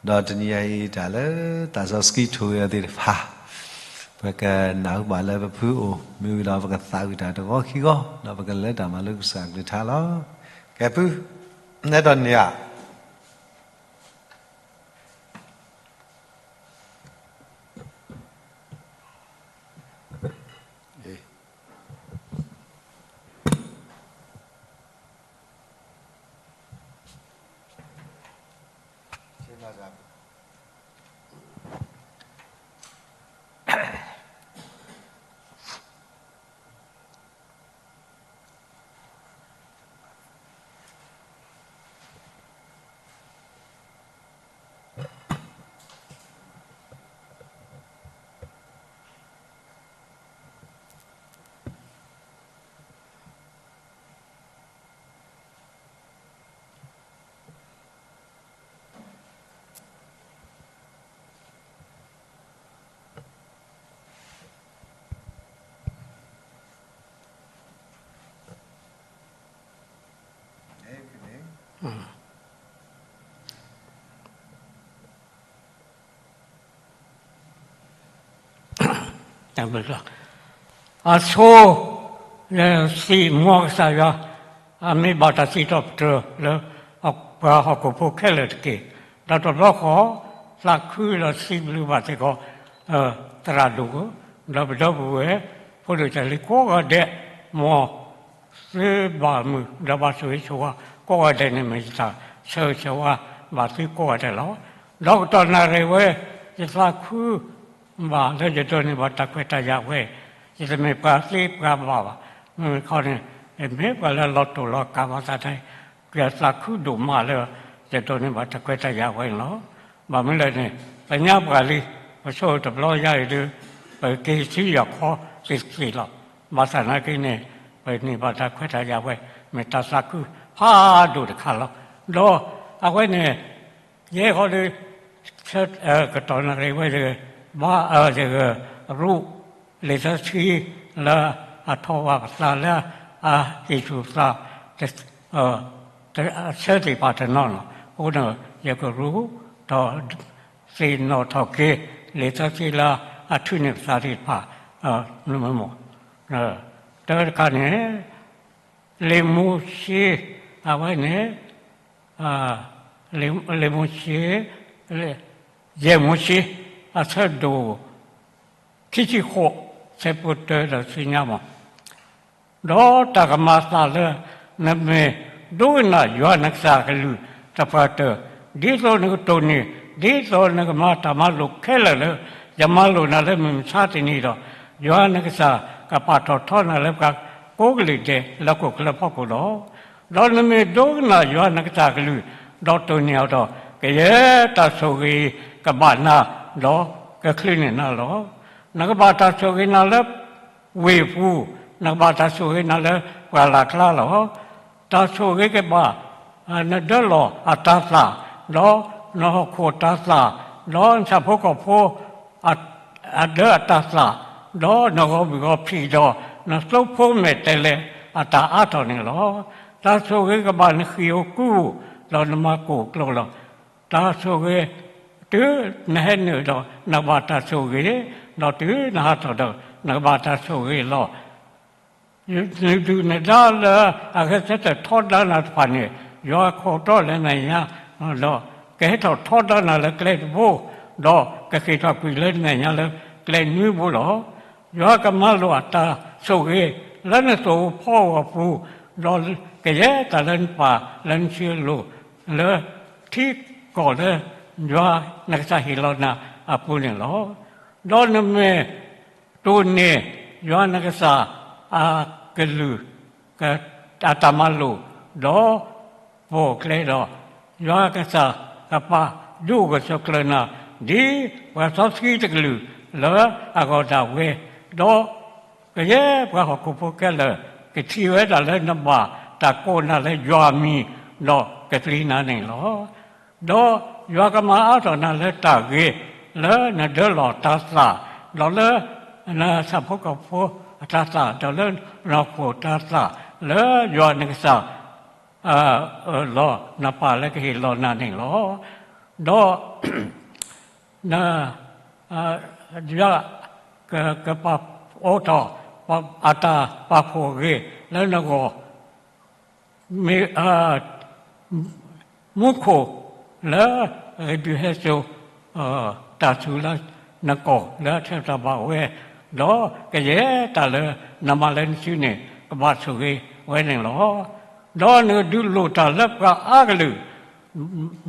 ဒီးတနံၤအံၤတၢ်လၢသးစီဆှံထိၣ်ဂ့ၤအီၤသ့ၣ်တဖၣ်, ပကနၢ်ဟူဘၣ်လၢပဖုအိၣ်, မ့ၢ်ဝံၤဒီးပကသးဝံၣ်တၢ်တဂီၤခံဂီၤ, ဒီးပကလဲၤတၢ်မၤလၢကစၢ်ကလုၢ်ကထါလီၤ. ကဲဖု, နဲဒိးန့ၢ်ဧါ. အဆိ လၢစံးမီၢ်ကစၢ်ယွၤ, အမ့ၢ်ဘၣ်တၢ်စံးထီၣ်ပတြၢၤလၢ ပှၤဟီၣ်ခိၣ်ဖိခဲလၢာ်တက့ၢ်. ဒီးတဘျီဃီ သးခုဒီးစံးဘျုးဘၣ်စ့ၢ်ကီး သရၣ်ဒိၣ်ဧၢ, ဒီးပဒီပုၢ်ဝဲၢ် ဖိဒိၣ်ကၢ်လံၤကိးဂၤဒဲး, မ်သုဘၣ်မုာ်ဒီးဘၣ်ဆိၣ်ဂ့ၤဆိၣ်ဝါကိးဂၤဒဲးန့ၣ် မ့ၢ်ယတၢ်ဆၢဂ့ၤဆၢဝါဘၣ်သုကိးဂၤဒဲးလီၤ. ဒီးကတီၢ်နၣ်ရံၣ်ဝဲ ယသးခု ဘၣ်လၢယဒိးန့ၢ်ဘၣ်တၢ်ခွဲးတၢ်ယာ်ဝဲ, ယတမ့ၢ်ပှၤသ့ပှၤဘၣ်ဘၣ်. မ့မ့ၢ်ခီန့ၣ် ယမ့ၢ်ပှၤလၢလီၤတိၢ်လီၤကးဘၣ်ဆၣ်သနာ်က့ ယသးခုဒိၣ်မးလၢ ယဒိးန့ၢ်ဘၣ်တၢ်ခွဲးတၢ်ယာ်ဝဲန့ၣ်လီၤ. ဘၣ်မနုၤလဲၣ်န့ၣ် ပညါပှၤလံ, ပဆိတဘျီယါအံၤဒီး ပက့ၤဆူယၤခီသ့ၣ်သ့ၣ်လီၤ. ဘၣ်ဆၣ်သနာ်က့န့ၣ် ပန့ၢ်ဘၣ်တၢ်ခွဲးတၢ်ယာ်ဝဲ မ့ၢ်တၢ်သးခုဖးဒိၣ်တခါလီၤ. ဒီးအဝဲန့ၣ် ယဲဃီဒီး ဆၢ ကတီၢ်နၣ်ရံၣ်ဝဲဒီး ဘၣ်အၢယကရူၢ် လံာ်စီဆှံလၢအထီၣ်ဘၣ်ပသးလၢအဟ့ၣ်ဆူၣ်ပသး ဆၢသ့ၣ်တဖၣ်တနီၤနီၤ, အဃိန့ၣ် ယကရူၢ်ထီၣ်သ့ၣ်နီၣ်ထီၣ်က့ၤ လံာ်စီဆှံလၢအထုးန့ၢ်ပသးသ့ၣ်တဖၣ် မ့ၢ်မ့ၢ် တၢတခါန့ၣ် လံာ်မိၤၡ့ အဝဲန့ၣ် လံာ်မိၤၡ့ ယဲၢ်မိၤၡ့ အဆၢဒိၣ် ခံဆံဃိး ဆၢဖိတၢဒီးဆူညါမး, ဒီးတၢ်ကမၤအသးလၢ နမ့ၢ်ဒိကနၣ်ယွၤနကစၢ်အကလုၢ်တပှၢ်တၢၢ်, ဒ်သိးနကတိၢ်န့ၢ် ဒ်သိးနကမၤတၢ်မၤလိာ်ခဲလၢာ်လၢ ယမၤလိာ်နၤလၢမုၢ်မဆါတနံၤဒီး, ယွၤနကစၢ်ကပာ်ထီၣ်ထီနၤလၢပှၤကိးကလုာ်ဒဲးလၢဟီၣ်ခိၣ်ချၢဖီခိၣ်လီၤ. ဒီးနမ့ၢ်ဒိကနၣ်ယွၤနကစၢ်အကလုၢ်, ဒီးတိၢ်န့ၢ်အီၤဒီး, ကယဲၢ်တၢ်ဆိၣ်ဂ့ၤကဘၣ်နၤ, ဒီးကချုးန့ၢ်နၤလီၤ. နကဘၣ်တၢ်ဆိၣ်ဂ့ၤနၤလၢ ဝ့ၢ်ပူၤ, နကဘၣ်တၢ်ဆိၣ်ဂ့ၤနၤလၢပှၢ်လၢ်ကျါလီၤ. တၢ်ဆိၣ်ဂ့ၤကဘၣ် နဒၢလီၢ်အတၤသၣ်, ဒီးနဟီၣ်ခိၣ်အတၤသၣ်, ဒီးနဆၣ်ဖိကီၢ်ဖိ အဒၢအတၤသၣ်, ဒီးနဂီၤဘုၣ်ဂီၤဖံးဒီး နသိဖိမဲာ်တဲးလဲးအတၢ်အါထီၣ်န့ၣ်လီၤ. တၢ်ဆိၣ်ဂ့ၤကဘၣ်နဃံၢ်ဧိၤကူဧိၤ, ဒီးနမၤကိၣ်ကျိလီၤ. တၢ်ဆိၣ်ဂ့ၤ တုၤနဟဲနုာ်ဒီး နကဘၣ်တၢ်ဆိၣ်ဂ့ၤ, ဒီးတုၤနဟးထီၣ်ဒီး နကဘၣ်တၢ်ဆိၣ်ဂ့ၤလီၤ. နဒုၣ်နဒါလၢအဂဲၤဆၢထၢၣ်ထီဒါနၤတဖၣ်န့ၣ် ယွၤကခိးထီၣ်လၢနညါ, ဒီးကဟဲထီၣ်ထီဒါနၤလၢကျဲတဘိ, ဒီးကဃ့ၢ်ထီၣ်ကွံာ်လၢနညါလၢကျဲနွံဘိလီၤ. ယွၤကမၤလိာ်အတၢ်ဆိၣ်ဂ့ၤလၢနသိၣ်ဧိၤဖီဧိၤအပူၤ, ဒီးကယဲၢ်တၢ်လၢနပာ်လၢနစုလိၤ လၢထံကီၢ်လၢ ယွၤနကစၢ်ဟ့ၣ်လီၤနၤအပူၤန့ၣ်လီၤ. ဒီးနမ့ၢ်တိၢ်န့ၢ်ယွၤနကစၢ်အကလုၢ် အတၢ်မၤလိာ်, ဒီးပိာ်ကျဲဒီး ယွၤကစၢ်ကပာ်ဒုးအိၣ်ကဆိးကျၢၤနၤ ဒ်ပှၤစီဆှံတကလုာ်လၢအဂီၢ်ဒၣ်ဝဲ, ဒီးကယဲၢ်ပှၤဟီၣ်ခိၣ်ဖိခဲလၢာ် ကထံၣ်ဝဲဒၣ်လၢနဘၣ်တၢ်ကိးနၤလၢယွၤအမံၤ, ဒီးကပျံၤနၤန့ၣ်လီၤ. ဒီးယွၤကမၤအါထီၣ်နၤလၢတၢ်ဂ့ၤ, လၢနဒၢလီၢ်တၤသၣ်, ဒီးလၢနဆၣ်ဖိကီၢ်ဖိအတၤသၣ်, ဒီးလၢနီၢ်ခိၣ်တၤသၣ်, လၢယွၤနကစၢ် အၢၣ်လီၤ နပၢ်လၢကဟ့ၣ်လီၤနၤန့ၣ်လီၤ. ဒီး န ယွၤက ကပာ်အိးထီၣ် အတၢ်ပာ်ဖှိၣ်အဂ့ၢ်လၢနဂီၢ်, မ့ၢ် မူခိၣ်လၢ ဂံၢ်ဒုၣ်ဟဲစိာ် တၢ်ဆူၣ်လၢနကီၢ်လၢအဆၢကတီၢ်ဘၣ်ဝဲ, ဒီးကယဲၢ်တၢ်လၢနမၤလၢနစုန့ၣ် ကဘၣ်ဆိၣ်ဂ့ၤဝဲန့ၣ်လီၤ. ဒီးနကဒုးလိၣ်တၢ်လၢပှၤအါကလုာ်,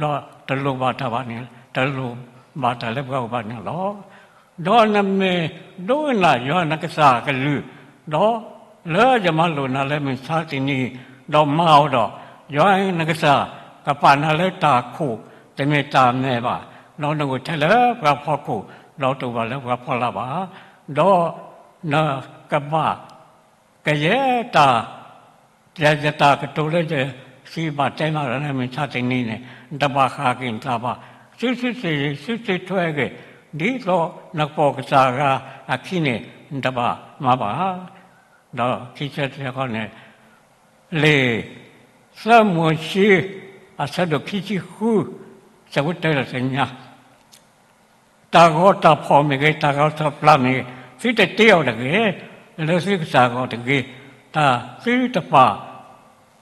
ဒီးတလိၣ်ဘၣ်တၢ်ဘၣ်န့ၣ်, တလိၣ်ဘၣ်တၢ်လၢပှၤဂီၢ်ဘၣ်န့ၣ်လီၤ. ဒီးနမ့ၢ်ဒိကနၣ်ယွၤနကစၢ်အကလုၢ်, ဒီးလၢယမၤလိာ်နၤလၢမုၢ်ဆါတနံၤ, ဒီးမၤအီၤဒီး, ယွၤနကစၢ်ကပာ်နၤလၢတၢ်ခိၣ်တမ့ၢ်တၢ်မဲာ်ဘၣ်, ဒီးနကအိၣ်ထဲလၢပှၤဖီခိၣ်, ဒီးတအိၣ်ဘၣ်လၢပှၤဖီလာ်ဘၣ်, ဒီးနကဘၣ် ကယဲၢ်တၢ် ယတၢ်ကတိၤလၢယစံးဘၣ်တဲမးဒီးလၢမုၢ်ဆါတနံၤန့ၣ်, နတဘၣ်ဃၣ်က့ၤနသးဘၣ်, စုစုဆ့ၣ်ဂ့ၤ စုစုထွဲဂ့ၤ, ဒ်သိးနပိာ်ကစၢ်အဂၤအခံန့ၣ် နတဘၣ်မၤဘၣ်. ဒီးခံဆၢတဆၢဃီန့ၣ်, လံာ်သၢမိၤၡ့ အဆၢဒိၣ်ခံဆံဃု, ဆၢဖိတၢဒီးသ့ၣ်ညါ တၢ်ဂီၤတၢ်ဖီၣ်မ့ၢ်ဂ့ၤ, တၢ်ဂီၤဆီၣ်ပျၢ်မ့ၢ်ဂ့ၤ, သုတတ့အီၤတဂ့ၤ, လၢသုကစၢ်အဂီၢ်တဂ့ၤ, တၢ်သုတပာ်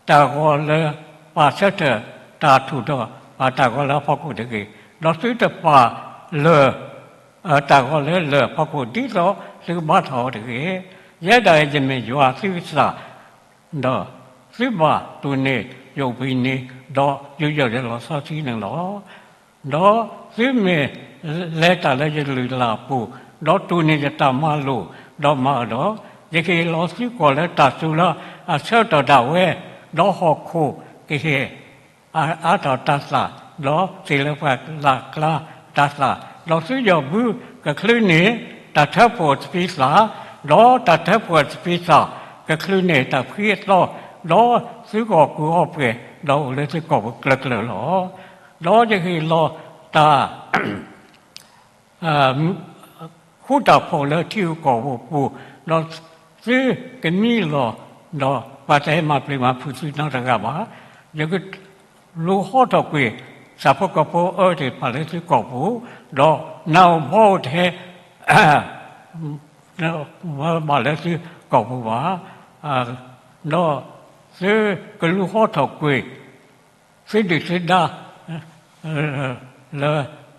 တၢ်ဂီၤလၢပာ်ဆၢထၢၣ်တၢ်ထူၣ်ဒီးပာ်တၢ်ဂီၤလၢအဖီခိၣ်တဂ့ၤ, ဒီးသုတပာ်လၢာ် တၢ်ဂီၤလၢလၢၢ်အဖီခိၣ် ဒ်သိးသုကဘါထီၣ်အီၤတဂ့ၤ. ယဲဒၣ်အံၤယမ့ၢ်ယွၤသုကစၢ်, ဒီးသုဘၣ်တိၢ်န့ၢ်ယအိၣ်ဘှံးနံၤ, ဒီးယူးယီၣ်ယလီၢ်စီဆှံန့ၣ်လီၤ. ဒီးသုမ့ၢ်လဲၤတၢ်လၢယလုၢ်လၢ်အပူၤ, ဒီးတိၢ်န့ၢ်ယတၢ်မၤလိာ်, ဒီးမၤအၢၣ်ဒီး, ယကဟ့ၣ်လီၤသုကီၢ်လၢတၢ်စူၤလၢအဆၢကတီၢ်ဒၣ်ဝဲ, ဒီးဟီၣ်ခိၣ်ကဟ့ၣ် အါထီၣ်တၤသၣ်, ဒီးသ့ၣ်လၢပှၤလၢ်ကျါတၤသၣ်, ဒီးသုယီၢ်ဘုကချုးန့ၢ်တၢ်ထၢဖှိၣ်အသပ့ၤသၣ်, ဒီးတၢ်ထၢဖှိၣ်အသပ့ၤသၣ်ကချုးန့ၢ်တၢ်ဖှံအသီ, ဒီးသုကအီၣ်ကူးအီၣ်ပှဲၤ, ဒီးအိၣ်လၢသုကီၢ်ပူၤကျၢၤကျၢၤလီၤ. ဒီးယကဟ့ၣ်လီၤတၢ် ဃူတၢ်ဖိးလၢထံဂုၤကီၢ်ဂၤအပူၤ, ဒီးသုကမံလီၤ, ဒီးပှၤတဟဲမၤပျံၤမၤဖုးသုနီတဂၤဘၣ်. ယကလူၤဟီထီၣ်ကွံာ် ဆၣ်ဖိကီၢ်ဖိအၢသ့ၣ်တဖၣ်လၢသုကီၢ်ပူၤ, ဒီးနးဧိၤဘီဧိၤတဟဲ ဘၣ်လၢသုကီၢ်ပူၤဘၣ်. ဒီးသုကလူၤဟီထီၣ်ကွံာ် သုဒုၣ်သုဒါ လၢ ဒီး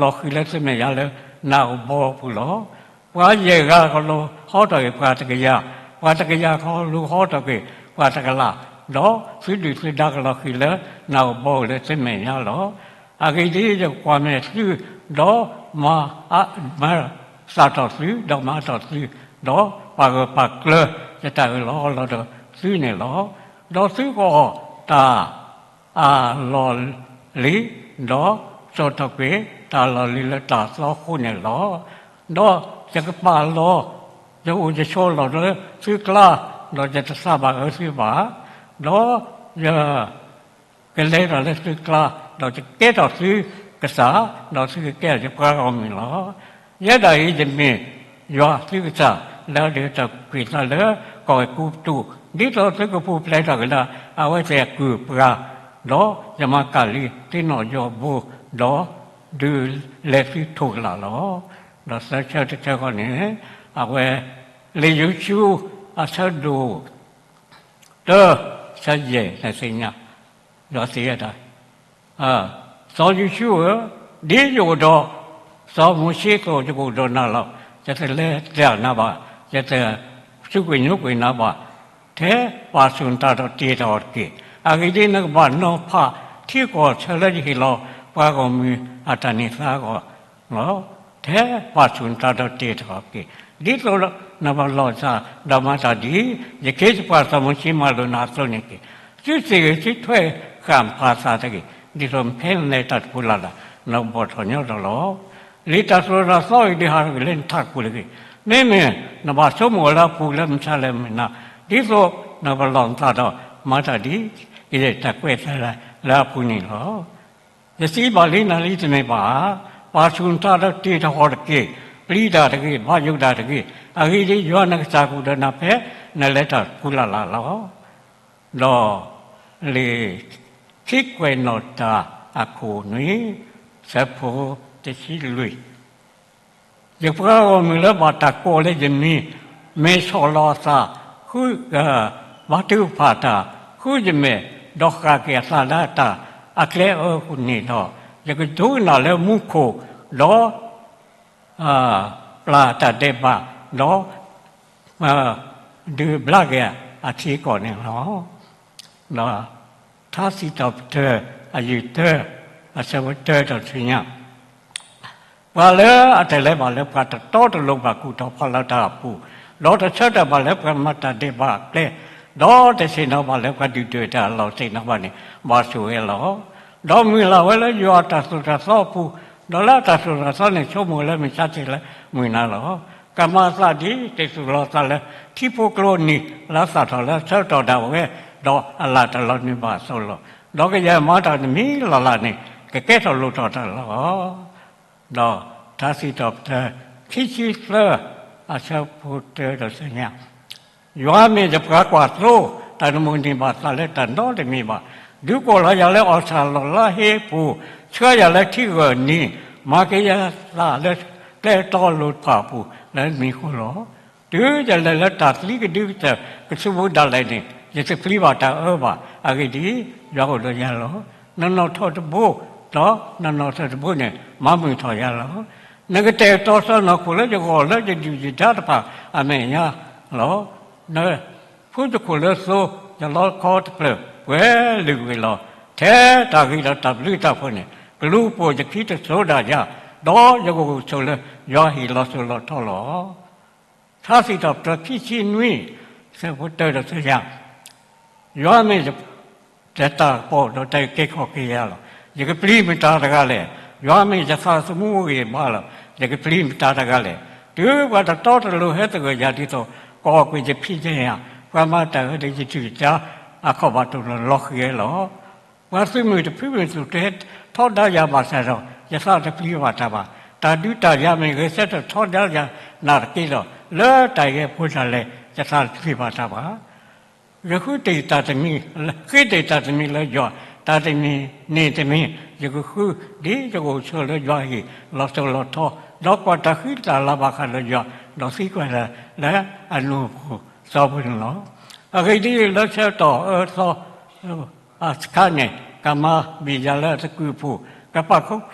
ကလီၤဃံၤလၢသုမဲာ်ညါလၢနးဧိၤဘီဧိၤအပူၤလီၤ. ပှၤယဲၢ်ဂၤကလူၤဟီထီၣ်က့ၤပှၤတကယၤ, ပှၤတကယၤကလူၤဟီထီၣ်က့ၤပှၤတကလး, ဒီးသုဒုၣ်သုဒါကလီၤဃံၤလၢနးဧိၤဘီဧိၤလၢသုမဲာ်ညါလီၤ. အဂ့ၢ်ဒ်အံၤ, ယကွၢ်မဲာ်သု, ဒီးမၤ မၤသၣ်ထီၣ်သု, ဒီးမၤအါထီၣ်သု, ဒီးပာ်ဂၢၢ်ပာ်ကျၢၤယတၢ်အၢၣ်လီၤအီလီၤဒီးသုန့ၣ်လီၤ. ဒီးသုကအီၣ်တၢ် အလီၢ်လံၤ, ဒီးစိာ်ထီၣ်ကွံာ်တၢ်လီၢ်လံၤလၢတၢ်သီအဃိန့ၣ်လီၤ. ဒီးယကပာ်လီၤ ယအိၣ်ယဆိးလီၢ်လၢသုကျါ, ဒီးယတသးဘၣ်အၢသုဘၣ်, ဒီးယကလဲၤထီၣ်လၢသုကျါ, ဒီးယကကဲထီၣ်သုကစၢ်, ဒီးသုကကဲထီၣ်ယပှၤဂီၢ်မုၢ်လီၤ. ယဲဒၣ်အံၤယမ့ၢ်ယွၤသုကစၢ် လၢအဒုးတၢ်ကွံာ်သးလၢကီၢ်အဲၤကူပတူး, ဒ်သိးသုကပူၤဖျဲးထီၣ်က့ၤလၢအဝဲသ့ၣ်အကုၢ်အပှၤ, ဒီးယမၤကၢ်လံသုနီၣ်ယိးဘိ, ဒီးဒုးလဲၤသုထိၣ်ကလာ်လီၤ. ဒီးသၢဆၢတဆၢဃီန့ၣ်, အဝဲ လံာ်ယိၤၡူ အဆၢဒိၣ် တၢ ဆၢယဲၢ် နသ့ၣ်ညါ, ဒီးသ့ၣ်ညါတၢ်, စီၤယိၤၡူဧၢ, ဒ်ယအိၣ်ဒီးစီၤမိၤၡ့အသိး ယကအိၣ်ဒီးနၤလီၤ. ယတလဲၤတၢ်နၤဘၣ်, ယတစူးကွံာ်ညိကွံာ်နၤဘၣ်. ထဲပာ်ဆူၣ်နတၢ်ဒီးတ့ၢ်တၢ်အီၤတက့ၢ်. အဂ့ၢ်ဒ်အံၤ, နကဘၣ်နီၤဖးထံကီၢ်ဆၢလၢယဟ့ၣ်လီၤပှၤဂီၢ်မုၢ်အတၢ်န့ၢ်သါအဂီၢ်လီၤ. ထဲပာ်ဆူၣ်နတၢ်ဒီးတ့ၢ်တၢ်အီၤတက့ၢ်. ဒ်သိးနဘၣ်လီၤစၢ်ဒီးမၤတၢ်ဒ် ယခ့ယပှၤစီၤမိၤၡ့မၤလိာ်နၤအသိးန့ၣ်တက့ၢ်. သုသ့ၣ်ဂ့ၤသုထွဲဃာ်နပၢ်သးတဂ့ၤ. ဒ်သိးဖဲနလဲၤတၢ်တပူၤလၢ်လၢ် နကဘီၣ်ထီၣ်ညီထီၣ်လီၤ. လံာ်တၢ်သိၣ်တၢ်သီအံၤဒုးဟးဂီၤလၢနထးခိၣ်တဂ့ၤ. မ့မ့ၢ်နဘၣ်ဆိကမိၣ်လၢအပူၤလၢမုၢ်ဆါလဲၣ်မုၢ်နၤ, ဒ်သိးနကပလီၢ်နသးဒီး မၤတၢ်ဒ်ကယဲၢ်တၢ်ကွဲးသးလၢအပူၤန့ၣ်လီၤ. ယစံးဘၣ်လံနၤလံတမ့ၢ်ဘၣ်ဧါ. ပာ်ဆူၣ်နသးဒီးတ့ၢ်တဟီၣ်တက့ၢ်. ပျံၤတၢ်တဂ့ၤ, ဘၣ်ယိၣ်တၢ်တဂ့ၤ. အဂ့ၢ်ဒ်အံၤ, ယွၤနကစၢ်ကအိၣ်ဒီးနၤဖဲနလဲၤတၢ်တပူၤလၢ်လၢ်လီၤ. ဒီးလံာ်ခံကွဲးနီၣ်တၢ်အခိၣ်နွံ, ဆၢဖိတဆံလွံၢ်, ယပှၤဂီၢ်မုၢ်လၢဘၣ်တၢ်ကိးလၢယမံၤ, မ့ၢ်ဆီၣ်လီၤအသး, ဃု, ဘါထုကဖၣ်တၢ်, ဃုယမဲာ်, ဒီးဃၣ်က့ၤအသးလၢတၢ်အကျဲအၢအဃိန့ၣ်ဒီး, ယကဒိကနၣ်လၢမူခိၣ်, ဒီး ပျၢ်တၢ်ဒဲးဘး, ဒီး ဒုးဘျါက့ၤအထံအကီၢ်န့ၣ်လီၤ. ဒီးထါစံးထီၣ်ပတြၢၤ အယုၢ်တၢ အဆၢဖိတၢဒီးတသ့ၣ်ညါ, ပှၤလၢအတလဲၤဘၣ်လၢပှၤတတီတလိၤဘၣ်ကူၣ်ထီၣ်ဖီလာ်တၢ်အပူၤ, ဒီးတဆၢထၢၣ်ဘၣ်လၢပှၤမၤတၢ်ဒဲးဘးအကျဲ, ဒီးတဆ့ၣ်နီၤဘၣ်လၢပှၤဒုၣ်ဒွဲၣ်တၢ်အလီၢ်ဆ့ၣ်နီၤဘၣ်န့ၣ်, ဘၣ်ဆိၣ်ဂ့ၤလီၤ. ဒီးမုၢ်လၢ်ဝဲလၢယွၤအတၢ်သိၣ်တၢ်သီအပူၤ, ဒီးလၢအတၢ်သိၣ်တၢ်သီန့ၣ် ဆိကမိၣ်လၢမုၢ်ဆါတ့ၢ်လၢမုၢ်နၤလီၤ. ကမၤအသးဒ်တ့ၢ်သူၣ်လီၤသးလၢထံဖိကျိနံၤ လၢအသၣ်ထီၣ်လၢအဆၢကတီၢ်ဒၣ်ဝဲ, ဒီးအလၣ်တလီၤနုာ်ဘၣ်အသိးလီၤ. ဒီးကယဲၢ်မၤတၢ်တမံၤလၢ်လၢ်န့ၣ် ကကဲထီၣ်လိၣ်ထီၣ်တၢ်လီၤ. ဒီးထါစံးထီၣ်ပတြၢၤ ခံဆံသၢ အဆၢဖိတၢဒီးသ့ၣ်ညါ, ယွၤမ့ၢ်ယပှၤကွၢ်သိ, တၢ်တမိၣ်န့ၢ်ဘၣ်သးလၢတၢ်နီတမံၤဘၣ်. ဒုးကိးလီၤယၤလၢအီၣ်ဆၣ်လီၢ်လါဟ့အပူၤ, ဆှၢယၤလၢထံဂၢၢ်နံၤ, မၤက့ၤယသးလၢကျဲတီလိၤတဖၣ်အပူၤလၢနမံၤအဃိလီၤ. တုၤယလဲၤလၢတၢ်သံကဒုကတၢၢ်ကဆူးပူၤဒၣ်လဲာ်န့ၣ်, ယတပျံၤဘၣ်တၢ်အၢဘၣ်. အဂ့ၢ်ဒ်အံၤ, ယွၤအိၣ်ဒီးယၤလီၤ. နနီၣ်ထီၣ်တဘိ, ဒီးနနီၣ်ထီၣ်တဘိန့ၣ် မၤမုာ်ထီၣ်ယၤလီၤ. နကတဲာ်ကတီၤစီၢ်နီၤခိၣ်လၢယဂီၢ်လၢယဒုၣ်ယဒါတဖၣ်အမဲာ်ညါလီၤ. နဖုတခိၣ်လၢသိ, ယလီခီတဖျၢၣ်ပှဲၤလုာ်ကွံာ်လီၤ. ထဲတၢ်ဂ့ၤဒီးတၢ်ဘျုးတၢ်ဖှိၣ်န့ၣ် ကလူၤပိာ်ယခံတစိၤဒၣ်ယၤ, ဒီးယကအိၣ်ဆိးလၢယွၤဟံၣ်လီၤစိၤလီၤထီလီၤ. ထါစံးထီၣ်ပတြၢၤခံဆံနွံ, ဆၢဖိတၢဒီးသ့ၣ်ညါ, ယွၤမ့ၢ် ယတၢ်ကပီၤဒီးတၢ်အုၣ်က့ၤခီၣ်က့ၤယၤလီၤ. ယကပျံၤမတၤတဂၤလဲၣ်. ယွၤမ့ၢ်ယသးသမူဂံၢ်ဘါလီၤ. ယကပျံၤမတၤတဂၤလဲၣ်. တုၤပှၤတတီတလိၤဟဲသဂၢၢ်ယၤဒ်သိး ကီၢ်ကွံာ်ယဖံးယညၣ်, ပှၤမၤတၢ်အၢဒီးယဒုၣ်ယဒါအခီၣ်ဘၣ်တိၢ်နီၣ်လီၤဃံၤလီၤ. ပှၤသုးမုၢ်တဖုမုၢ်သူၣ်ကဟဲထီဒါယၤဘၣ်ဆၣ်ဒီး ယသးတပျံၤဘၣ်တၢ်ဘၣ်. တၢ်ဒုးတၢ်ယၤမ့ၢ်ဂဲၤဆၢထၢၣ်ထီဒါယၤနာ်သက့ဒီး, လၢတၢ်ဂ့ၢ်အဖီလာ်လဲၣ် ယသးတပျံၤဘၣ်တၢ်ဘၣ်. ယဃုတ့ၢ်တၢ်တမံၤ, ဃ့တ့ၢ်တၢ်တမံၤလၢယွၤ, တၢ်တမံၤန့ၣ်တမံၤ ယကဃု, ဒ်ယကအိၣ်ဆိးလၢယွၤဟံၣ်လီၤစိၤလီၤထီ, ဒီးကွၢ်တၢ်ဃံတၢ်လၤဘၣ်ဃးဒီးယွၤ, ဒီးသံကွၢ်တၢ်လၢအနူအပူၤစီပူၤန့ၣ်လီၤ. အဂ့ၢ်ဒ်အံၤ, လၢဆၢကတီၢ်အၢသီ အခါန့ၣ်, ကမၤဘံၣ်ယၤလၢအသကုၤအပူၤ, ကပာ်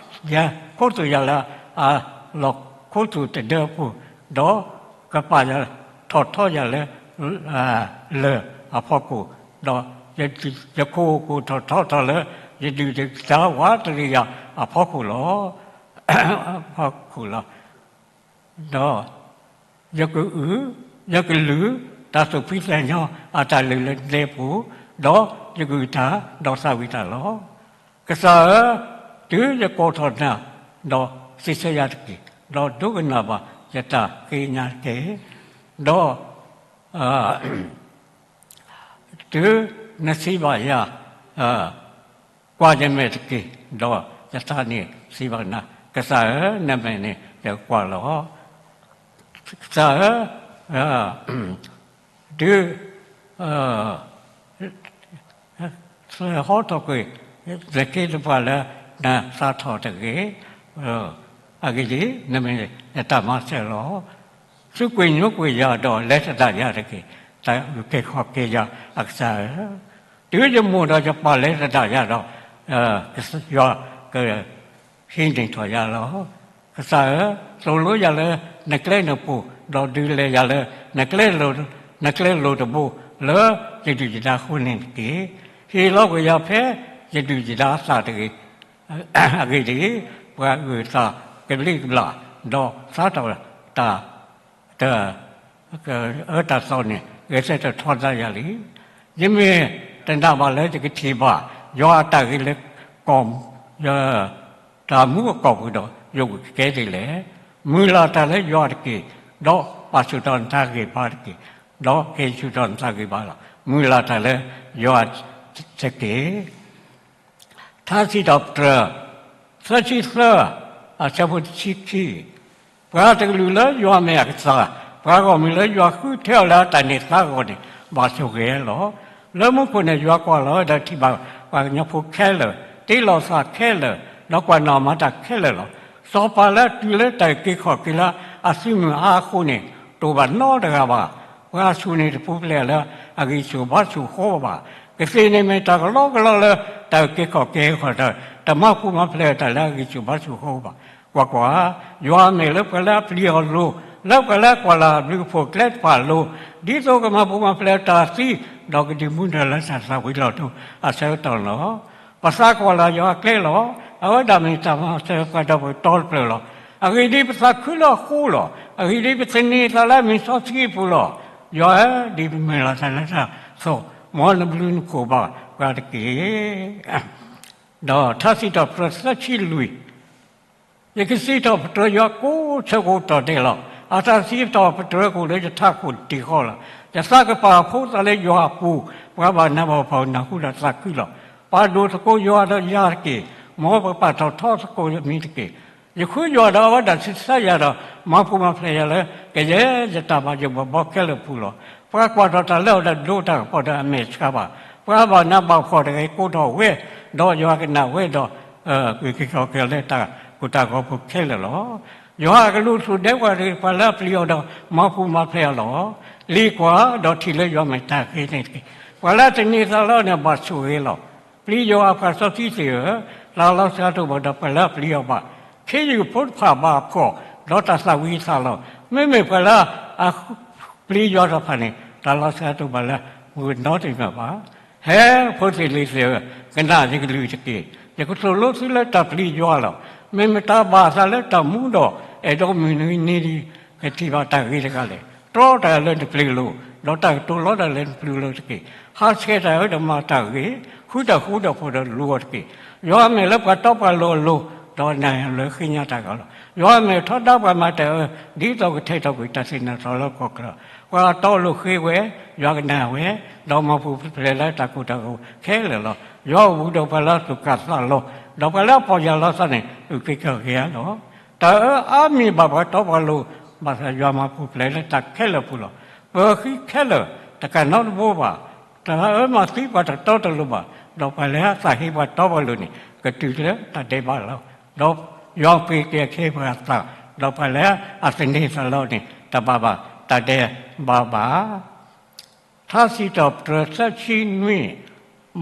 ယၤ, ခိးသူၣ်ယၤလၢအလီၢ်ခိသူၣ်တဒၢအပူၤ, ဒီးကပာ်ထီၣ်ထီယၤလၢ လၢၢ်အဖီခိၣ်, ဒီးယခိၣ်ကအိၣ်ထီၣ်ထီထီၣ်လၢ ယဒုၣ်ယဒါဝးတရံးယၤအဖီခိၣ်လီၤ. အဖီခိၣ်လီၤ. ဒီးယကအုၣ်, ယကလုၢ်, တၢ်သူၣ်ဖှံသးညီအတၢ်လုၢ်လၢဒဲပူၤ, ဒီးယကအုၣ်တၢ်, ဒီးသးဝံၣ်တၢ်လီၤ. ကစၢ်ဧၢ, တုၤယကိးထီၣ်နၤ, ဒီးစံးဆၢယၤတက့ၢ်, ဒီးဒိကနၣ်ဘၣ်ယတၢ်ဃ့ကညးတက့ၢ်. ဒီး တုၤနစံးဘၣ်ယၤ, ကွၢ်ယမဲာ်တက့ၢ်, ဒီးယသးန့ၣ်စံးဘၣ်နၤ, ကစၢ်ဧၢ, နမဲာ်န့ၣ်ယကကွၢ်လီၤ. ကစၢ်ဧၢ, တုၤ ဟီထီၣ်ကွံာ် နခ့နပှၤလၢနသးထီၣ်တဂ့ၤ, အဂ့ၢ်ဒ်အံၤ, နမ့ၢ်ယတၢ်မၤစၢၤလီၤ. စူးကွံာ်ညိကွံာ်ယၤဒီး လဲၤသဒၣ်ယၤတဂ့ၤ, တၢ်အုၣ်က့ၤခီၣ်က့ၤယၤအကစၢ်ဧၢ. တုၤယမိၢ်ဒီးယပၢ်လဲၤသဒၣ်ယၤဒီး, ယွၤက ဟံးန့ၢ်ထီၣ်ယၤလီၤ. ကစၢ်ဧၢ, သိၣ်လိယၤလၢနကျဲနပူၤ, ဒီးဒုးလဲၤယၤလၢ နကျဲလိၤ, နကျဲလိၤတဘိ လၢယဒုၣ်ယဒါအဃိန့ၣ်တက့ၢ်. ဟ့ၣ်လီၤကွံာ်ယၤဖဲယဒုၣ်ယဒါအသးတဂ့ၤ. အဂ့ၢ်ဒ်အံၤ, ပှၤအုၣ်အသးကဘျံးကဘျၣ်, ဒီးသးထီၣ်တၢ် တၢ်အၢတၢ်သီန့ၣ် ဂဲၤဆၢထၢၣ်ထီဒါယၤလံ. ယမ့ၢ်တနာ်ဘၣ်လၢယကထံၣ်ဘၣ် ယွၤအတၢ်ဂ့ၤလၢ ကီၢ်, တၢ်မူအကီၢ်ပူၤဒီး ယအိၣ်ကကဲဒ်လဲၣ်. မုၢ်လၢ်တၢ်လၢယွၤတက့ၢ်, ဒီးပာ်ဆူၣ်ထီၣ်နတၢ်ဂံၢ်ဘါတက့ၢ်, ဒီးကဟ့ၣ်ဆူၣ်ထီၣ်နတၢ်ဂံၢ်ဘါလီၤ. မုၢ်လၢ်တၢ်လၢယွၤတက့ၢ်. ထါစံးထီၣ်ပတြၢၤ သၢဆံသၢ အဆၢဖိတဆံခံ, ပှၤတကလုာ်လၢယွၤမ့ၢ်အကစၢ်, ပှၤဂီၢ်မုၢ်လၢယွၤဃုထၢအီၤလၢအတၢ်န့ၢ်သါအဂီၢ်န့ၣ် ဘၣ်ဆိၣ်ဂ့ၤလီၤ. လၢမူခိၣ်န့ၣ် ယွၤကွၢ်လီၤဝဲဒီးထံၣ်ဘၣ်ပှၤကညီဖိခဲလၢာ်, တ့လီၤသးခဲလၢာ်, ဒီးကွၢ်နီၣ်မၤတၢ်ခဲလၢာ်လီၤ. စီၤပၤလၢအတုၤလၢတၢ်အုၣ်က့ၤခီၣ်က့ၤလၢအသုးမုၢ်အါအဃိန့ၣ် တအိၣ်ဘၣ်နီတဂၤဘၣ်. ပှၤဆူၣ်န့ၣ်တပူၤဖျဲးလၢအဂံၢ်ဆူၣ်ဘါဆူၣ်အဃိဘၣ်. ကသ့ၣ်န့ၣ်မ့ၢ်တၢ်ကလီကလီလၢတၢ်အုၣ်က့ၤခီၣ်က့ၤအဃိဒီး တမၤပူၤမၤဖျဲးတၢ်လၢအဂံၢ်ဆူၣ်ဘါဆူၣ်အဃိဘၣ်. ကွၢ်ကွၢ်, ယွၤအမဲာ်လၢပှၤလၢအပျံၤအီၤအလိၤ, လၢပှၤလၢအကွၢ်လၢ်အဘျုးအဖှိၣ်အကျဲတဖၣ်အလိၤ, ဒ်သိးကမၤပူၤမၤဖျဲးတၢ်သံ, ဒီးကဒုးမူထီၣ်လၢတၢ်သၣ်ဝံၤလီၢ်ထူအဆၢကတီၢ်လီၤ. ပသးကွၢ်လၢ်ယွၤအကျဲလီၤ. အဝဲဒၣ်မ့ၢ်တၢ်မၤစၢၤပှၤဒီးပတီတဖျၢၣ်လီၤ. အဂ့ၢ်ဒ်အံၤ, ပသးခုလၢအဃိလီၤ. အဂ့ၢ်ဒ်အံၤ, ပသန့ၤသးလၢအမံၤစီဆှံအပူၤလီၤ. ယွၤဧၢ, ဒ်ပမုၢ်လၢ်တၢ်လၢတၢ်အသိး, မ်နဘျုးနဖှိၣ်ဘၣ်ပှၤတက့ၢ်. ဒီးထါစံးထီၣ်ပတြၢၤသၢဆံလွံၢ်, ယကစံးထီၣ်ပတြၢၤယွၤကိးဆၢကိးတီၢ်ဒဲးလီၤ. အတၢ်စံးထီၣ်ပတြၢၤကအိၣ်လၢယထးခိၣ်တံၤဃီလီၤ. ယသးကပာ်အဖိသးလၢယွၤအပူၤ, ပှၤဘၣ်နးဘၣ်ဖှီၣ်နၢ်ဟူဒီးသးခုလီၤ. ပာ်ဒိၣ်သကိးယွၤဒီးယၤတက့ၢ်, မ်ပပာ်ထီၣ်ထီသကိးယမံၤတက့ၢ်. ယဃုယွၤဒီးအဝဲဒၣ်ဆံးစၢ်ယၤဒီး မၤပူၤမၤဖျဲးယၤလၢ ကယဲၢ်ယတၢ်ဘၣ်ယိၣ်ဘၣ်ဘီခဲလၢာ်အပူၤလီၤ. ပှၤကွၢ်ထီၣ်တၢ်လၢအီၤဒီးဒိတၢ်ကပီၤဒီးအမဲာ်ဆှးဘၣ်. ပှၤဘၣ်နးဘၣ်ဖှီၣ်တဂၤကိးထီၣ်ဝဲ, ဒီးယွၤကနၣ်ဝဲဒီး ကက့ၤကီၤက့ၤလၢတၢ်ကိၢ်တၢ်ဂီၤဖိခဲလၢာ်လီၤ. ယွၤအကလူးထူၣ်ဒဲးပှၤတဂ့ၤ, ပှၤလၢအပျံၤအီၤဒီးမၤပူၤမၤဖျဲးအီၤလီၤ. လံၤကွၢ်ဒီးထံၣ်လၢယွၤမ့ၢ်တၢ်ဂ့ၤန့ၣ်တက့ၢ်. ပှၤလၢအသန့ၤသးလၢအီၤန့ၣ် ဘၣ်ဆိၣ်ဂ့ၤလီၤ. ပျံၤယွၤအပှၤစီဆှံသ့ၣ်ဧၢ, တၢ်လီၤစှၤတအိၣ်ဘၣ်ဒီးပှၤလၢအပျံၤအီၤဘၣ်. ခ့ယုၢ်ဖိတဖၣ်ဘၣ်ဖှီၣ်, ဒီးတၢ်သၣ်ဝံၤအသးလီၤ. မ့မ့ၢ်ပှၤလၢအပျံၤယွၤတဖၣ်န့ၣ် တၢ်လီၤစှၤတအိၣ်ဘၣ်လၢမုၢ်ကနီတမံၤဘၣ်. ဟဲဖိသ့ၣ်လံၤသ့ၣ်ဧၢ, ကနၣ်ယကလုၢ်တက့ၢ်. ယကသိၣ်လိသုလၢတၢ်ပျံၤယွၤလီၤ. မ့ၢ်မတၤဘၣ်အသးလၢတၢ်မူဒီး အဲၣ်ဒိးမုၢ်နံၤန့ၣ် ကထံၣ်ဘၣ်တၢ်ဂ့ၤတဂၤလဲၣ်. တြီတၢ်လၢနပျုၤလိၤ, ဒီးတၢ်ကတိၤလီတၢ်လၢနပျုၤလိၤတက့ၢ်. ဟးဆှဲးတၢ်အၢဒီးမၤတၢ်ဂ့ၤ, ဃုတၢ်ဃူတၢ်ဖိးဒီးလူၤအီၤတက့ၢ်. ယွၤအမဲာ်လၢပှၤတီပှၤလိၤအလိၤ, ဒီးနၤလၢဃ့ညါတၢ်ဂ့ၤလီၤ. ယွၤအမဲာ်ထီဒါပှၤမၤတၢ်အၢ, ဒ်သိးကထဲးထီၣ်ကွံာ်တၢ်သ့ၣ်နီၣ်ထီၣ်လၢကီၢ်ချၢ. ပှၤအတီအလိၤဃ့ဝဲ, ယွၤကနၣ်ဝဲ, ဒီးမၤပူၤဖျဲးလၢတၢ်ကိၢ်တၢ်ဂီၤခဲလၢာ်လီၤ. ယွၤအိၣ်ဘူးဒီးပှၤလၢအသူၣ်ကၢ်သးလီၤ, ဒီးပှၤလၢအပီၢ်ယၢ်လီၤသးန့ၣ် အုၣ်က့ၤခီၣ်က့ၤဧါလီၤ. တၢ်အၢအါမံၤဘၣ်ပှၤတီပှၤလိၤ, ဘၣ်ဆၣ်ယွၤမၤပူၤဖျဲးလၢတၢ်ခဲလၢာ်အပူၤလီၤ. ပၢၤဃံခဲလၢာ် တကးနီတဘိဘၣ်. တၢ်အၢမၤသံပှၤတတီတလိၤဘၣ်, ဒီးပှၤလၢအသးဟ့ပှၤတီပှၤလိၤန့ၣ် ကတုၤလၢတၢ်ဒဲးဘးလီၤ. ဒီးယွၤပှ့ၤက့ၤအခ့အပှၤအသး, ဒီးပှၤလၢအသန့ၤသးလီန့ၣ် တဘၣ်ဘၣ်တၢ်ဒဲးဘးဘၣ်. ထါစံးထီၣ်ပတြၢၤသၢဆံနွံ,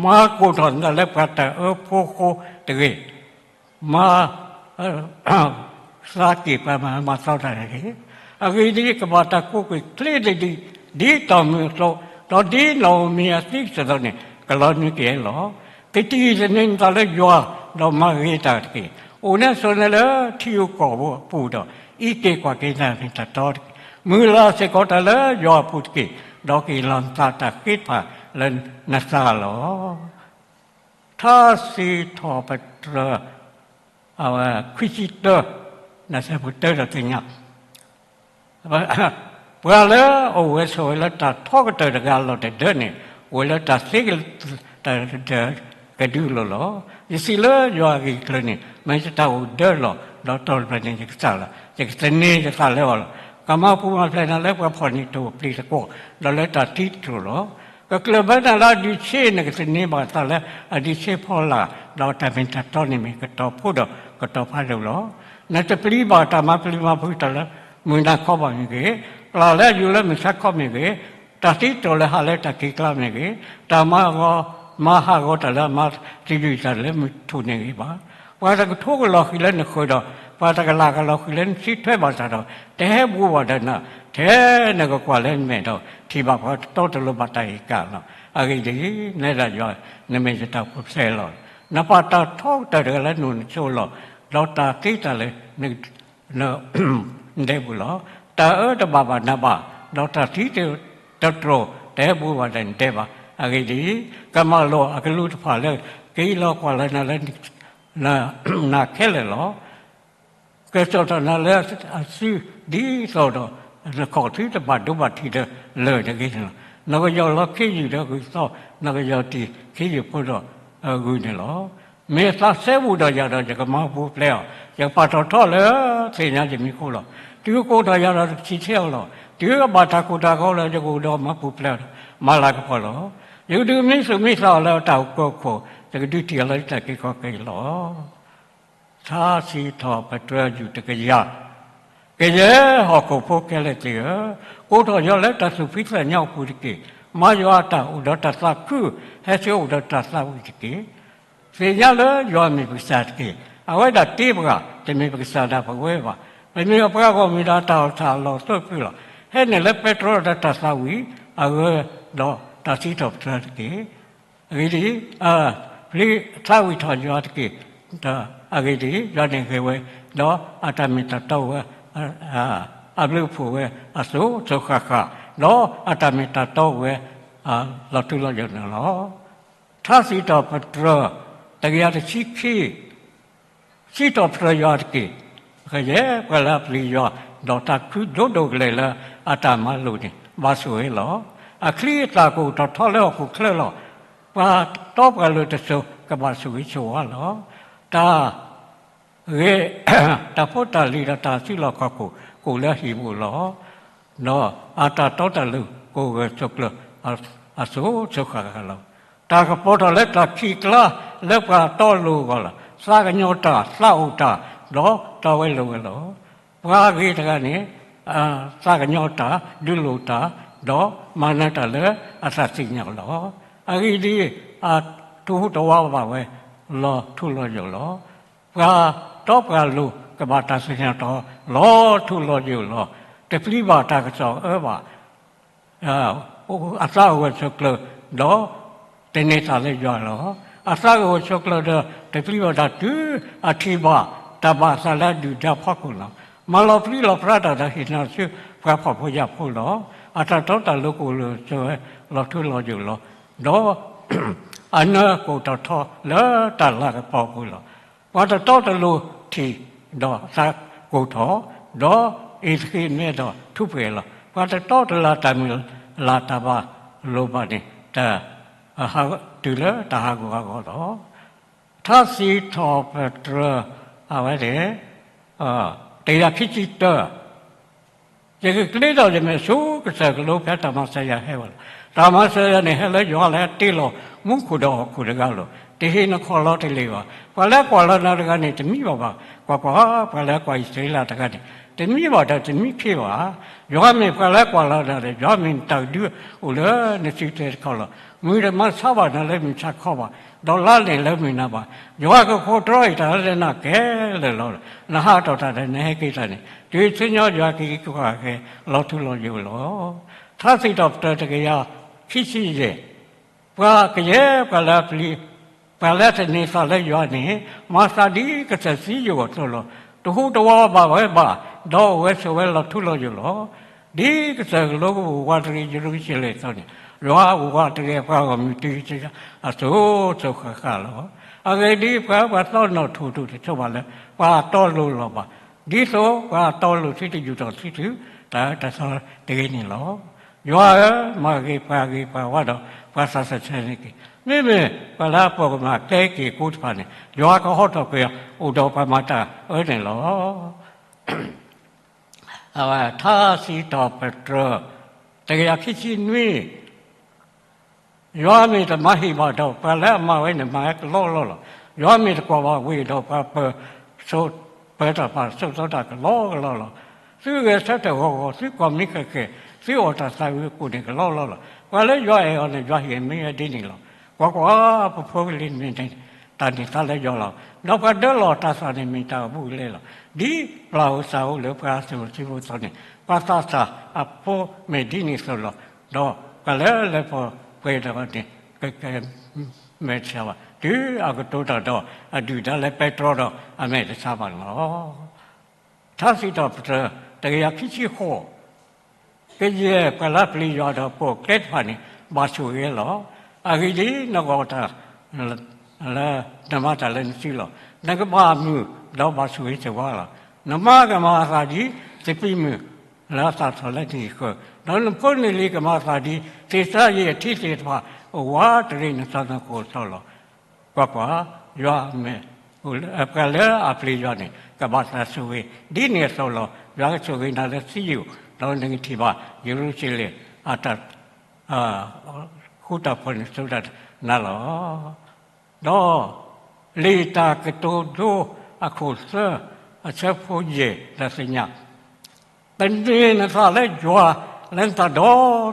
မၤကိၢ်ထီၣ်နသးလၢပှၤတၢ်အၢဖိဃိတဂ့ၤ, မၤ သးက့ၤပှၤမၤမၤသီတၢ်တဂ့ၤ. အဂ့ၢ်ဒ်အံၤ, ကဘၣ်တၢ်ကိးကွံာ်ချ့ဒံးဒံး, ဒ်တီၢ်မုၢ်အသိး, ဒီးဒ်နီၣ်ဧိၤမံၤအသံကတၢၢ်အသိးန့ၣ် ကလီၤနုာ်က့ၤလီၤ. ကတံၢ်သန့ၤနသးလၢယွၤ, ဒီးမၤဂ့ၤတၢ်တက့ၢ်. အိၣ်နဲဆိးနဲလၢထံဧိၤကီၢ်ဧိၤအပူၤဒီး, အံးက့ၤကွၢ်က့ၤတၢ်မ့ၢ်တၢ်တီတက့ၢ်. မုၢ်လၢ်စ့ၢ်ကီးတၢ်လၢယွၤအပူၤတက့ၢ်, ဒီးက့ၤလီၤနသးတၢ်ဃ့တဖၣ်လၢနသးလီၤ. ထါစံးထီၣ်ပတြၢၤ အဝဲခွံဆံတၢ, နဆၢဖိတၢဒီးသ့ၣ်ညါ, ပှၤလၢအအိၣ်ဝဲဆိးဝဲလၢတၢ်ထီကတၢၢ်တဂၤလီၤတဒၢန့ၣ်, အိၣ်ဝဲလၢတၢ်သ့ကတၢၢ်ကဒုလိၤလီၤ. ယစံးလၢယွၤအဂ့ၢ်အကျၢၤန့ၣ် မ့ၢ်ယတၢ်အိၣ်ဒၢလီၤ. ဒီးတီၢ်တဖျၢၣ်န့ၣ်ယကစၢ်လီၤ. ယကသန့ၤယသးလၢအီၤလီၤ. ကမၤပူၤမၤဖျဲးနၤလၢပှၤဖှီၣ်န့ၣ်တအိၣ်ပျံၤသကိး, ဒီးလၢတၢ်သံတြိာ်လီၤ. ကကျၢၢ်ဘၢနၤလၢအဒုးဆ့, နကသန့ၤဘၣ်သးလၢအဒုးဆ့ဖီလာ်, ဒီးတၢ်မ့ၢ်တၢ်တီန့ၣ်မ့ၢ်ကတီၤဖိဒီးကတီၤဖးဒိၣ်လီၤ. နတပျံၤဘၣ်တၢ်မၤပျံၤမၤဖုးတၢ်လၢမုၢ်နၤခီဘၣ်မ့ၢ်ဂ့ၤ, ပျၢ်လၢအယူၤလၢမုၢ်ဆါခီမ့ၢ်ဂ့ၤ, တၢ်သံတြိာ်လၢဟးလၢတၢ်က့ၤကျါမ့ၢ်ဂ့ၤ, တၢ်မၤဂီၤမၤဟးဂီၤတၢ်လၢအမၤသယုၢ်တၢ်လၢ မုၢ်ထူၣ်န့ၣ်ဂ့ၤဘၣ်. ပှၤတကထိကလီၤဃံၤလၢနဃၢၤဒီး, ပှၤတကလးကလီၤဃံၤလၢနစုထွဲဘၣ်ဆၣ်ဒီး, တဟဲဘူးဘၣ်ဒီးနၤ, ထဲနကကွၢ်လၢနမဲာ်ဒီး, ထံၣ်ဘၣ်ပှၤတတီတလိၤဘၣ်တၢ်အံၤကၢ်လီၤ. အဂ့ၢ်ဒ်အံၤ, နဲဒၣ်ယွၤ, နမ့ၢ်ယတၢ်အိၣ်ဖှိၣ်စဲလီၤ. နပာ်တၢ်ထီကတၢၢ်တဂၤလၢနအိၣ်နဆိးလီၤ, ဒီးတၢ်သ့တၢ်လၢ နဒဲပူၤလီၤ. တၢ်အၢတဘၣ်ဘၣ်နၤဘၣ်, ဒီးတၢ်သံတတြိာ်တဟဲဘူးဘၣ်ဒီးနဒဲဘၣ်. အဂ့ၢ်ဒ်အံၤ, ကမၤလိာ်အကလူးတဖၣ်လၢ က့ၤလီၤကွၢ်လၢနၤလၢ နၤခဲလၢာ်လီၤ. ကဲထီၣ်တၢ်နၤလၢအစုဒ်သိးဒီး နခီၣ်သုတဘၣ်ဒိဘၣ်ထံးဒီးလၢၢ်တဂ့ၤန့ၣ်လီၤ. နကယီၢ်လီၤခ့ယုၢ်ဒီးဂုၢ်သီ, နကယီၢ်တံၢ်ခ့ယုၢ်ဖိဒီးဂုၢ်န့ၣ်လီၤ. မ့ၢ်သးစဲဘူးဒီးယၤဒီး ယကမၤပူၤဖျဲးအီၤ, ယကပာ်ထီၣ်ထီလၢသ့ၣ်ညါယမံၤဃိလီၤ. တုၤကအိၣ်ဒီးယၤဒီး ယကဆံးဆဲအီၤလီၤ. တုၤအဘၣ်တၢ်ကိၢ်တၢ်ဂီၤလၢ ယကအိၣ်ဒီးမၤပူၤဖျဲးအီၤဒီး မၤလၤကပီၤလီၤ. ယကဒုးမံသူၣ်မံသးအီၤလၢတၢ်အိၣ်ကၢခိၣ်, ယကဒုးတံၢ်အီၤလၢယတၢ်က့ၤခီက့ၤလီၤ. ထါစံးထီၣ်ပတြၢၤယူၢ်တကယၤ, ကယဲၢ်ဟီၣ်ခိၣ်ဖိခဲလၢာ်သ့ၣ်ဧၢ, ကိးထီၣ်ယွၤလၢတၢ်သူၣ်ဖှံသးညီအပူၤတက့ၢ်. မၤယွၤအတၢ်အိၣ်ဒီးတၢ်သးခု, ဟဲဆူအအိၣ်ဒီးတၢ်သးဝံၣ်တက့ၢ်. သ့ၣ်ညါလၢယွၤမ့ၢ်ပကစၢ်တက့ၢ်. အဝဲဒၣ်တ့ပှၤ, တမ့ၢ်ပကစၢ်ဒၣ်ပဝဲဘၣ်. ပမ့ၢ်ပှၤဂီၢ်မုၢ်ဒီးတၢ်အီၣ်တၢ်အီလီၤသိဖုလီၤ. ဟဲနုာ်လၢပဲတြီဒီးတၢ်သးဝံၣ်အဂၢၢ်ဒီးတၢ်စံးထီၣ်ပတြၢၤတက့ၢ်. အဂ့ၢ်ဒ်အံၤ, ပျံၤအသးဝံၣ်ထီၣ်ယွၤတက့ၢ်. အဂ့ၢ်ဒ်အံၤ, ယွၤန့ၣ်ဂ့ၤဝဲ, ဒီးအတၢ်မ့ၢ်တၢ်တီဝဲ, အဘျုးအဖှိၣ်ဝဲအစိၤစိၤဃၣ်ဃၣ်, ဒီးအတၢ်မ့ၢ်တၢ်တီဝဲ လီၤထူလီၤယိာ်န့ၣ်လီၤ. ထါစံးထီၣ်ပတြၢၤ တကယၤတဆံခံ, စံးထီၣ်ပတြၢၤယွၤတက့ၢ်. ကယဲၢ်ပှၤလၢအပျံၤယွၤ, ဒီးတၢ်ခုဒိၣ်ဒိၣ်ကလဲာ်လၢအတၢ်မၤလိာ်န့ၣ် ဘၣ်ဆိၣ်ဂ့ၤလီၤ. အချံအသၣ်ကအိၣ်ထီၣ်ထီလၢဟီၣ်ခိၣ်ချၢလီၤ. ပှၤတီပှၤလိၤတစိၤကဘၣ်ဆိၣ်ဂ့ၤဆိၣ်ဝါလီၤ. တၢ် ဂ့ၤ, တၢ်ဖိတၢ်လံၤဒီးတၢ်စုလီၢ်ခီၣ်ခိၣ်ကအိၣ်လၢဟံၣ်ပူၤလီၤ. ဒီးအတၢ်တီတၢ်လိၤကအိၣ်ဂၢၢ်ဆိးကျၢၤအစိၤစိၤဃၣ်ဃၣ်လီၤ. တၢ်ကပီၤထီၣ်လၢတၢ်ခံးကျါလၢပှၤတီလိၤအဂီၢ်လီၤ. သးကညီၤတၢ်, သးအိၣ်တၢ်, ဒီးတီဝဲလိၤဝဲလီၤ. ပှၤဂ့ၤတဂၤန့ၣ် သးကညီၤတၢ်, ဒုးလိာ်တၢ်, ဒီးမၤနၢၤတၢ်လၢအသးသ့ၣ်ညါလီၤ. အဂ့ၢ်ဒ်အံၤ, တဟူးတဝးဘၣ်ဝဲ, လီၤထူလီၤယိာ်လီၤ. ပှၤတီပှၤလိၤကဘၣ်တၢ်သ့ၣ်ညါတီၤ, လီၤထူလီၤယိာ်လီၤ. တပျံၤဘၣ်တၢ်ကစီၣ်အၢဘၣ်, အသးအိၣ်ဂၢၢ်ဆိးကျၢၤ, ဒီးတန့ၢ်သးလၢယွၤလီၤ. အသးကဂၢၢ်ဆိးကျၢၤဒီး တပျံၤဘၣ်တၢ်တုၤအထံၣ်ဘၣ်တၢ်ဘၣ်အသးလၢအဒုၣ်ဒါဖီခိၣ်လီၤ. မၤလီၤပျံၤလီၤပြါတၢ်ဒီးဟ့ၣ်နၤဆူပှၤဖှီၣ်ဖိယာ်ဖိလီၤ. အတၢ်တီတၢ်လိၤကအိၣ်လၢဆိးဝဲလီၤထူလီၤယိာ်လီၤ. ဒီး အနၢကအိၣ်ထီၣ်ထီလၢတၢ်လၤကပီၤပူၤလီၤ. ပှၤတတီတလိၤထံၣ်ဒီးသးကိၢ်ထီၣ်, ဒီးအ့ၣ်သက့ၤမဲဒီးထူးပှဲၤလီၤ. ပှၤတတီတလၤတၢ်မုၢ်လၢ်တၢ်ဘၣ်လိာ်ဘၣ်န့ၣ် တၢ်ဟးတုၤလၢတၢ်ဟးဂူာ်ဟးဂီၤလီၤ. ထါစံးထီၣ်ပတြၢၤ အဝဲန့ၣ် တကယၤခံဆံတၢ ယကကျ့ထီၣ်ယမဲာ်ဆူကစၢၢ်ကလိဖဲတၢ်မၤစၢၤယၤဟဲဝဲလီၤ. တၢ်မၤစၢၤယၤန့ၣ် ဟဲလၢယွၤလၢအတ့လီၤမူခိၣ်ဒီးဟီၣ်ခိၣ်တဂၤလီၤ. တဟ့ၣ်နခီၣ်လီၤတလ့ၢ်ဘၣ်. ပှၤလၢအကွၢ်လီၤနၤတဂၤန့ၣ် တမံဘၣ်ဘၣ်. ကွၢ်ကွၢ်, ပှၤလၢအကွၢ်အံၣ်စရ့လးတဂၤန့ၣ် တမံဘၣ်ဒီးတမံခ့ဘၣ်. ယွၤမ့ၢ်ပှၤလၢအကွၢ်လီၤနၤဒီး ယွၤမ့ၢ်နတၢ်ကဒုအိၣ်လၢနစုထွဲတခီလီၤ. မုၢ်တမၤဆါဘၣ်နၤလၢမုၢ်ဆါခီဘၣ်, ဒီးလါန့ၣ်လၢမုၢ်နၤဘၣ်. ယွၤကဖီတြီအီၤတၢ်လၢနၤခဲလၢာ်လီၤ. နဟးထီၣ်တၢ်ဒီးနဟဲက့ၤတၢ်န့ၣ် တုၤဆူညါယွၤကက့ၤကကွၢ်က့ၤလီၤထူလီၤယိာ်လီၤ. ထါစံးထီၣ်ပတြၢၤတကယၤခံဆံယဲၢ် ပှၤကယဲၢ်ပှၤလၢအပျံၤ, ပှၤလၢတန့ၢ်သးလၢယွၤန့ၣ် မၤသးဒ်ကစၢၢ်စံယိၣ်အသိးလီၤ. တဟူးတဝးဘၣ်ဝဲဘၣ်, ဒီးအိၣ်ဝဲဆိးဝဲလီၤထူလီၤယိာ်လီၤ. ဒ်ကစၢၢ်ကလိကအိၣ်ဝးတရံးယရူၤၡလ့ၣ်အသိးန့ၣ်, ယွၤအိၣ်ဝးတရံးပှၤဂီၢ်မုၢ်တံၤသကိးအစိၤစိၤဃၣ်ဃၣ်လီၤ. အဂ့ၢ်ဒ်အံၤ, ပှၤပှၤသီနီၣ်ထူၣ်ထူၣ်တဆိးဘၣ်လၢ ပှၤတီလိၤလီၤဘၣ်. ဒ်သိးပှၤတီလိၤသုတယူၢ်ထီၣ်သုတၢ်အၢတၢ်သီတဂ့ၤန့ၣ်လီၤ. ယွၤဧၢ, မၤဂ့ၤပှၤဂ့ၤပှၤဝါဒီး ပှၤသးစၢ်ဆၢန့ၣ်တက့ၢ်. မ့မ့ၢ်ပှၤလၢအပိာ်ကမၣ်ကျဲက့ၤအကိးတဖၣ်န့ၣ်, ယွၤကဟီထီၣ်ကွံာ်အီၤ အိၣ်ဒီးပှၤမၤတၢ်အၢန့ၣ်လီၤ. အဝဲထါစံးထီၣ်ပတြၢၤ တကယၤခံဆံနွံ ယွၤမ့ၢ်တမၤဟ့ၣ်ဘၣ်ဒီး ပှၤလၢအမၤဝဲန့ၣ်မၤဝဲကလီကလီလီၤ. ယွၤမ့ၢ်တကွၢ်ဘၣ်ဝ့ၢ်ဒီး ပှၤပၢၤစိပၢၤတၢ်ပာ်စိာ်သီတၢ်ကလီကလီလီၤ. သုဂဲၤဆၢထၢၣ်ဂီၤဂီၤ, သုကွၢ်မံဃဲၤဃဲၤ, သုအီၣ်တၢ်သးဝံၤအကိၣ်န့ၣ်ကလီကလီလီၤ. ပှၤလၢယွၤအဲၣ်အီၤန့ၣ် ယွၤဟ့ၣ်အမံဝဲဒ်န့ၣ်လီၤ. ကွၢ်ကွၢ်, ပဖိပလံၤမ့ၢ်န့ၣ် တၢ်န့ၢ်သါလၢယွၤလီၤ. ဒီးပှၤဒၢလီၤတၢ်သၣ်န့ၣ်မ့ၢ်တၢ်အိၣ်ဘူးကလဲလီၤ. ဒ်ပျၢ်ဧိၤသၣ်ဧိၤလၢပှၤအသူၣ်အသးအသိးန့ၣ်, ပှၤသးစၢ်အဖိမ့ၢ်ဒ်န့ၣ်အသိးလီၤ. ဒီးပှၤလၢလဲၤပိာ်ပှဲၤတဂၤန့ၣ် ကကဲမဲာ်တဆှးဘၣ်, တုၤအကတိၤတၢ်ဒီးအဒုၣ်ဒါလၢပဲတြီဒီးအမဲာ်တဆှးဘၣ်န့ၣ်လီၤ. ထါစံးထီၣ်ပတြၢၤ တကယၤခံဆံဃိး ကယဲၢ်ပှၤလၢအပျံၤယွၤဒီးပိာ်ကျဲတဖၣ်န့ၣ် ဘၣ်ဆိၣ်ဂ့ၤလီၤ. အဂ့ၢ်ဒ်အံၤ, နဂီၢ်တၢ်လၢနမၤတၢ်လၢနစုလီၤ. နကဘၣ်မုာ်ဒီးဘၣ်ဆိၣ်ဂ့ၤဆိၣ်ဝါလီၤ. နမါကမၤအသးဒ်စပံးမုၢ်လၢအသၣ်ထီၣ်လၢနဟံၣ်ဃၢၤ, ဒီးနဖိနလံၤကမၤအသးဒ်သ့ၣ်စါယံၤအထံသ့ၣ်တဖၣ်အိၣ်ဝးတရံးနသးနဃိၣ်အသိးလီၤ. ကွၢ်ကွၢ်, ယွၤမ့ၢ် ပှၤလၢအပျံၤယွၤန့ၣ် ကဘၣ်တၢ်ဆိၣ်ဂ့ၤဒ်န့ၣ်အသိးလီၤ. ယွၤကဆိၣ်ဂ့ၤနၤလၢစံယိၣ်, ဒီးနကထံၣ်ဘၣ်ယရူၤၡလ့ၣ်အတၢ် ဃူတၢ်ဖိးန့ၣ် ဆိတၢ်နၤလီၤ. ဒီးလံာ်တၢ်ကတိၤဒိအခိၣ်သၢ အဆၢဖိယဲၢ် လၢသ့ၣ်ညါ, သန့ၤနသးလၢယွၤလၢနသးဒီ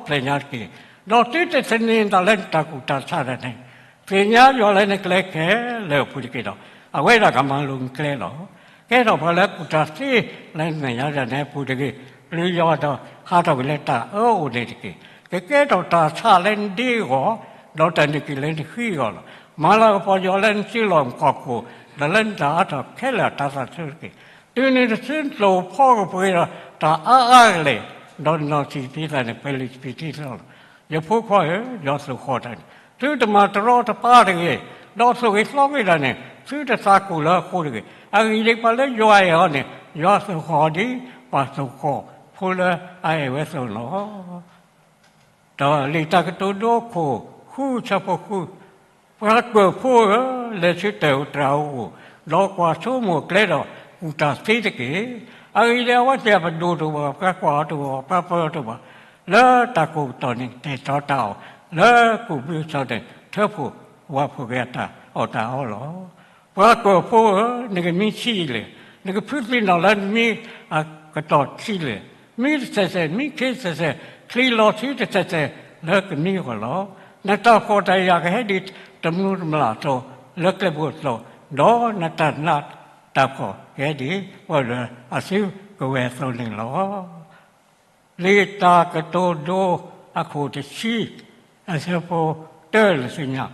ဖျၢၣ်ညါတက့ၢ်. ဒီးသုတသန့ၤနသးလၢနတၢ်ကူၣ်တၢ်ဆးဒၣ်နဲ, သ့ၣ်ညါယွၤလၢနကျဲခဲလၢာ်အပူၤတက့ၢ်ဒီး အဝဲဒၣ်ကမၤလိၤနကျဲလီၤ. ကဲထီၣ်ပှၤလၢကူၣ်တၢ်သ့လၢနမဲာ်ညါဒၣ်နဲအပူၤတဂ့ၤ. ပျံၤယွၤဒီးဟးထီၣ်ကွံာ်လၢတၢ်အၢအိၣ်န့ၣ်တက့ၢ်. ကကဲထီၣ်တၢ်ဆးလၢနဒ့အဂီၢ်, ဒီးတၢ်နုာ်က့ၤလၢနဃံအဂီၢ်လီၤ. မၤလၤကပီၤယွၤလၢနစုလီၢ်ခီၣ်ခိၣ်, ဒီးလၢနတၢ်အါထီၣ်ခဲလၢာ်အတၤသၣ်ဆိတက့ၢ်. တုၤနုၤတစုနသိၣ်ဖီကပှ့ၤဒီးတၢ်အါအါကလဲာ်, ဒီးနနီၣ်ဆံးတသံသးန့ၣ် ပှဲၤလုာ်တပံၤထံလီၤလီၤ. ယဖိခွါဧၢ, ယွၤသိၣ်ဃီၣ်တၢ်န့ၣ် သုတမၤတရီတပါတဂ့ၤ, ဒီးသိၣ်ဂ့ၤသီဂ့ၤတၢ်န့ၣ် သုတသးကိၢ်လၢအဃိတဂ့ၤ. အဂ့ၢ်ဒ်အံၤ, ပှၤလၢယွၤအဲၣ်အီၤန့ၣ် ယွၤသိၣ်ဃီၣ်ဒ်ပှၤသိၣ်ဃီၣ်ဖိလၢအအဲၣ်ဝဲအသိးလီၤ. ဒီးလံာ်တၢ်ကတိၤဒိအခိၣ်ဃု ဆၢဖိဃု, ပှၤကွၢ်ဖိဧၢ, လဲၤဆူတၢ်အိၣ်တၢ်အူအအိၣ်, ဒီးကွၢ်ဆိကမိၣ်ကျဲဒီး ကူၣ်တၢ်သ့တက့ၢ်. အဂ့ၢ်ဒ်အံၤ, အဝဲသ့ၣ်အပဒိၣ်တအိၣ်ဘၣ်, ပှၤကွၢ်အီၤတအိၣ်ဘၣ်, ပှၤပၢအီၤတအိၣ်ဘၣ်, လၢတၢ်ကိၢ်ကတီၢ်န့ၣ် တဲာ်တီၤတၢ်အီၤ လၢကူၣ်ဘုစီၤန့ၣ် ထၢဖှိၣ်ဝးဖှိၣ်က့ၤအတၢ်အီၣ်တၢ်အီလီၤ. ပှၤကွၢ်ဖိဧၢ, နကမံဆံးလဲၣ်, နကဖုသံနီၣ်လၢနမံအကတီၢ်ထံလဲၣ်. မံတဆဲးဆဲး, မံခ့တဆဲးဆဲး, ချံလီၤဆံတဆဲးဆဲးလၢကမံအဂီၢ်လီၤ. နတၢ်ဖှီၣ်တၢ်ယာ်ကဟဲဒ်တမျူးတမျၢ်အသိး လၢကျဲဘိအသိး, ဒီးနတၢ်နးတၢ်ဖှီၣ်ကဟဲဒ်ပှၤဒၢးအစုကဝဲၤအသိးန့ၣ်လီၤ. လံာ်တၢ်ကတိၤဒိအခိၣ်တဆံ အဆၢဖိတၢ လၢသ့ၣ်ညါ,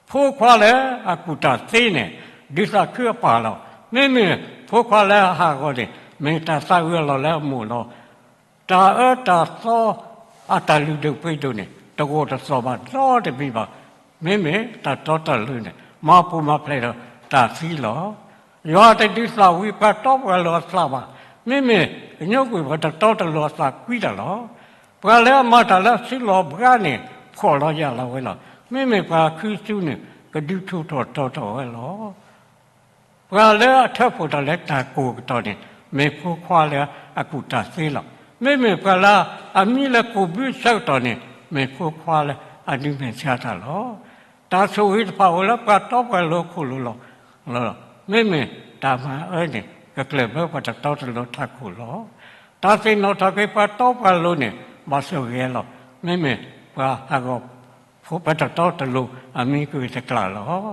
ဖိခွါလၢအကူၣ်တၢ်သ့န့ၣ် ဒုးသးခုအပၢ်လီၤ. မ့မ့ၢ်ဖိခွါလၢအဟးဂီၤန့ၣ် မ့ၢ်တၢ်သးအုးအလီၢ်လၢအမိၢ်လီၤ. တၢ်အၢတၢ်သီအတၢ်လုၢ်ဒိၣ်ပှ့ၤဒိၣ်န့ၣ် တဂိာ်တသီၣ်ဘၣ်နီတမံၤဘၣ်. မ့မ့ၢ်တၢ်တီတၢ်လိၤန့ၣ် မၤပူၤမၤဖျဲးဒီးတၢ်သံလီၤ. ယွၤတဒုးသၣ်ဝံၤပှၤတီပှၤလိၤအသးဘၣ်. မ့မ့ၢ်ကညိကွံာ်ပှၤတတီတလိၤအသးကွံတၢ်လီၤ. ပှၤလၢအမၤတၢ်လၢအစုလီၤဘှါန့ၣ် ဖှီၣ်လီၤယာ်လီၤဝဲလီၤ. မ့မ့ၢ်ပှၤခုသူန့ၣ် ကဒုးထူးထီၣ်တီထီၣ်ဝဲလီၤ. ပှၤလၢအထၢဖှိၣ်တၢ်လၢတၢ်ကိၢ်ကတီၢ်န့ၣ် မ့ၢ်ဖိခွါလၢအကူၣ်တၢ်သ့လီၤ. မ့မ့ၢ်ပှၤလၢအမံလၢကူၣ်ဘုဆၢကတီၢ်န့ၣ် မ့ၢ်ဖိခွါလၢအဒုးမဲာ်ဆှးတၢ်လီၤ. တၢ်ဆိၣ်ဂ့ၤတဖၣ်အိၣ်လၢပှၤတီပှၤလိၤအခိၣ်လိၤလီၤ. မ့မ့ၢ်တၢ်မၤအၢန့ၣ် ကကျၢၢ်ဘၢပှၤတတီတလိၤထးခိၣ်လီၤ. တၢ်သ့ၣ်နီၣ်ထီၣ်က့ၤပှၤတီပှၤလိၤန့ၣ် ဘၣ်ဆိၣ်ဂ့ၤအီၤလီၤ. မ့မ့ၢ်ပှၤဟးဂီၤဖိပှၤတတီတလိၤအမံကဂ့ၤတကျါလီၤ.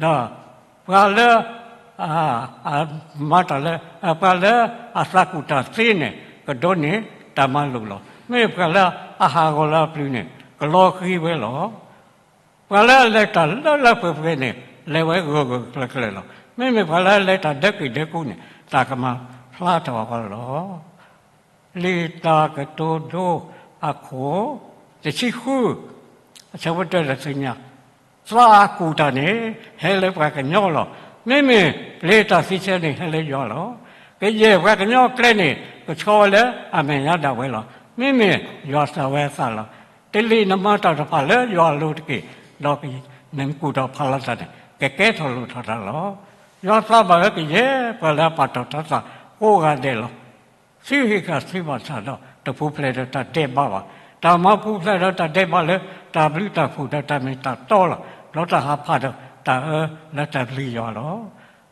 ဒီးပှၤလၢ မၤတၢ်လၢ ပှၤလၢအသးကူၣ်တၢ်သ့န့ၣ် ကဒိးန့ၢ်တၢ်မၤလိာ်လီၤ. မ့မ့ၢ်ပှၤလၢအဟးဂီၤလၢအပျုၤန့ၣ် ကလီၤဃံၤဝဲလီၤ. ပှၤလၢအလဲၤတၢ်လၢလၢပှဲၤပှဲၤန့ၣ် လဲၤဝဲဂၢၢ်ဂၢၢ်ကျၢၤကျၢၤလီၤ. မ့မ့ၢ်ပှၤလၢအလဲၤတၢ်ဒၢကုာ်ဒၢကူန့ၣ် တၢ်ကမၤဖျါထီၣ်အဂီၢ်လီၤ. လံာ်တၢ်ကတိၤဒိအခိၣ် တဆံဃု အဆၢဖိတၢ လၢသ့ၣ်ညါ, သးအကူၣ်တၢ်န့ၣ် ဟဲလၢပှၤကညီလီၤ. မ့မ့ၢ်ပျ့ၤတၢ်သံဆၢန့ၣ် ဟဲလၢယွၤလီၤ. ကယဲၢ်ပှၤကညီအကျဲန့ၣ် ကဆှီဝဲလၢအမဲာ်ညါဒၣ်ဝဲလီၤ. မ့မ့ၢ်ယွၤသးဝဲအသးလီၤ. တလံာ်နမၤတၢ်တဖၣ်လၢယွၤအလိၤတက့ၢ်, ဒီးနမ့ၢ်ကူၣ်ထီၣ်ဖးလီၤတၢ်န့ၣ် ကကဲထီၣ်လိၣ်ထီၣ်တၢ်လီၤ. ယွၤသးဘၣ်ဝဲကယဲၢ်ပှၤလၢအပာ်ထီၣ်ထီသးကိးဂၤဒဲးလီၤ. သုဟ့ၣ်ဃာ်သုဘၣ်ဆၣ်ဒီး တပူၤဖျဲးဒီးတၢ်ဒဲးဘးဘၣ်. တၢ်မၤပူၤဖျဲးဒီးတၢ်ဒဲးဘးလၢ တၢ်ဘျုးတၢ်ဖှိၣ်ဒီးတၢ်မ့ၢ်တၢ်တီလီၤ. ဒီးတၢ်ဟးဖးဒီးတၢ်အၢလၢတၢ်ပျံၤယွၤလီၤ.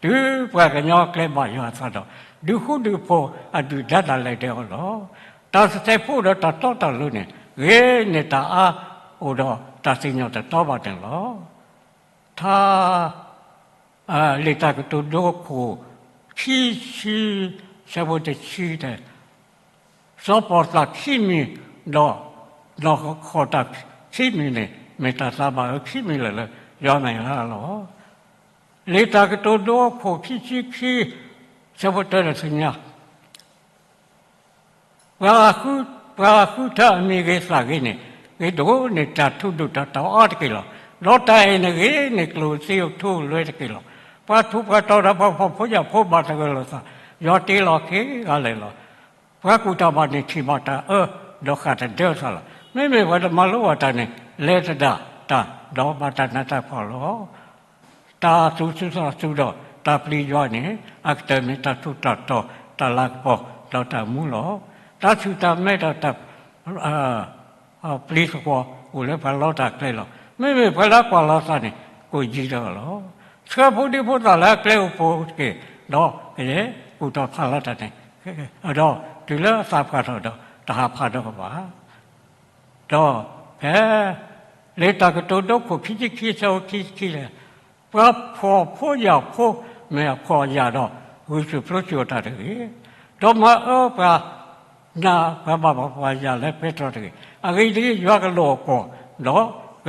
တုၤပှၤကညီအကျဲဘၣ်ယွၤအသးဒီး ဒုးဃူဒုးဖိးအဒုၣ်ဒါတၢ်လဲၤဒဲးအီၤလီၤ. တၢ်စဲးဖိဒီးတၢ်တီတၢ်လိၤန့ၣ် ဂ့ၤန့ၢ်တၢ်အါအိၣ်ဒီးတၢ်စံၣ်ညီၣ်တတီဘၣ်န့ၣ်လီၤ. ထါ လံာ်တၢ်ကတိၤဒိအခိၣ် ခံဆံ ဆၢဖိတဆံတဲ, စီၤပီၣ်သၣ်ခံမံၤ ဒီး နီၢ်ဃီၣ်တၢ်ခံမံၤန့ၣ် မ့ၢ်တၢ်သးဘၣ်အၢခံမံၤလၢာ်လၢယွၤမဲာ်ညါလီၤ. လံာ်တၢ်ကတိၤဒိအခိၣ်ခံဆံခံ ဆၢဖိတၢ ဒီးသ့ၣ်ညါ ပှၤဃုထၢအမံၤဂ့ၤသးဂ့ၤန့ၣ် ဂ့ၤဒိၣ်န့ၢ်တၢ်ထူးဒိၣ်တၢ်တီအါတက့ၢ်လီၤ. ဒီးတၢ်အဲၣ်န့ၣ်ဂ့ၤန့ၢ်ကျိၣ်စ့အထူအလွဲတက့ၢ်လီၤ. ပှၤထူးပှၤတီၤဒီးပှၤဖှီၣ်ဖိယာ်ဖိဘၣ်သဂၢၢ်လိာ်သး, ယွၤတ့လီၤက့ၤဂၤလဲာ်လီၤ. ပှၤကူၣ်တၢ်ဘၣ်န့ၣ်ထံၣ်ဘၣ်တၢ်အၢ ဒီးဃၣ်တဒၢသးလီၤ. မ့မ့ၢ်ပှၤတမၤလိဘၣ်တၢ်န့ၣ် လဲၤသဒၣ်တၢ် ဒီးဘၣ်တၢ်နးတၢ်ဖှီၣ်လီၤ. တၢ်သူၣ်စူၤသးစူၤဒီးတၢ်ပျံၤယွၤန့ၣ် အကတၢၢ်မ့ၢ်တၢ်ထူးတၢ်တီၤ တၢ်လၤကပီၤ ဒီးတၢ်မူလီၤ. တၢ်ဆူၣ်တၢ်မဲဒီးတၢ် ပျံၤသကွီၤ အိၣ်လၢပှၤလီတၢ်ကျဲလီၤ. မ့မ့ၢ်ပှၤလၢကွၢ်လီၤသးန့ၣ် ကိၣ်ယံၤတဂၤလီၤ. ဆှၢဖိဒံဖိသၣ်လၢအကျဲအိၣ်ဖှိၣ်တက့ၢ်, ဒီးကယဲၢ်ကူၣ်ထီၣ်ဖးလီၤတၢ်န့ၣ်, ဒီးတုၤလၢအသးပှၢ်ထီၣ်ဒီး တဟးဖးဒီးကဘၣ်. ဒီးဖဲ လံာ်တၢ်ကတိၤဒိခိၣ်ခံဆံခံ အဆၢဖိခံဆံခံန့ၣ်, ပှၤဖှီၣ်ဖိယာ်ဖိ မ့ၢ်အဖှီၣ်အယာ်ဒီး ဂုာ်ဆူၣ်ပျိဆူၣ်အတၢ်တဂ့ၤ, ဒီးမၤအၢပှၤနး ပှၤဘၣ်ပှၤယၢ်လၢပဲတြီတဂ့ၤ. အဂ့ၢ်ဒ်အံၤ, ယွၤကလိာ်အကွီၢ် ဒီးက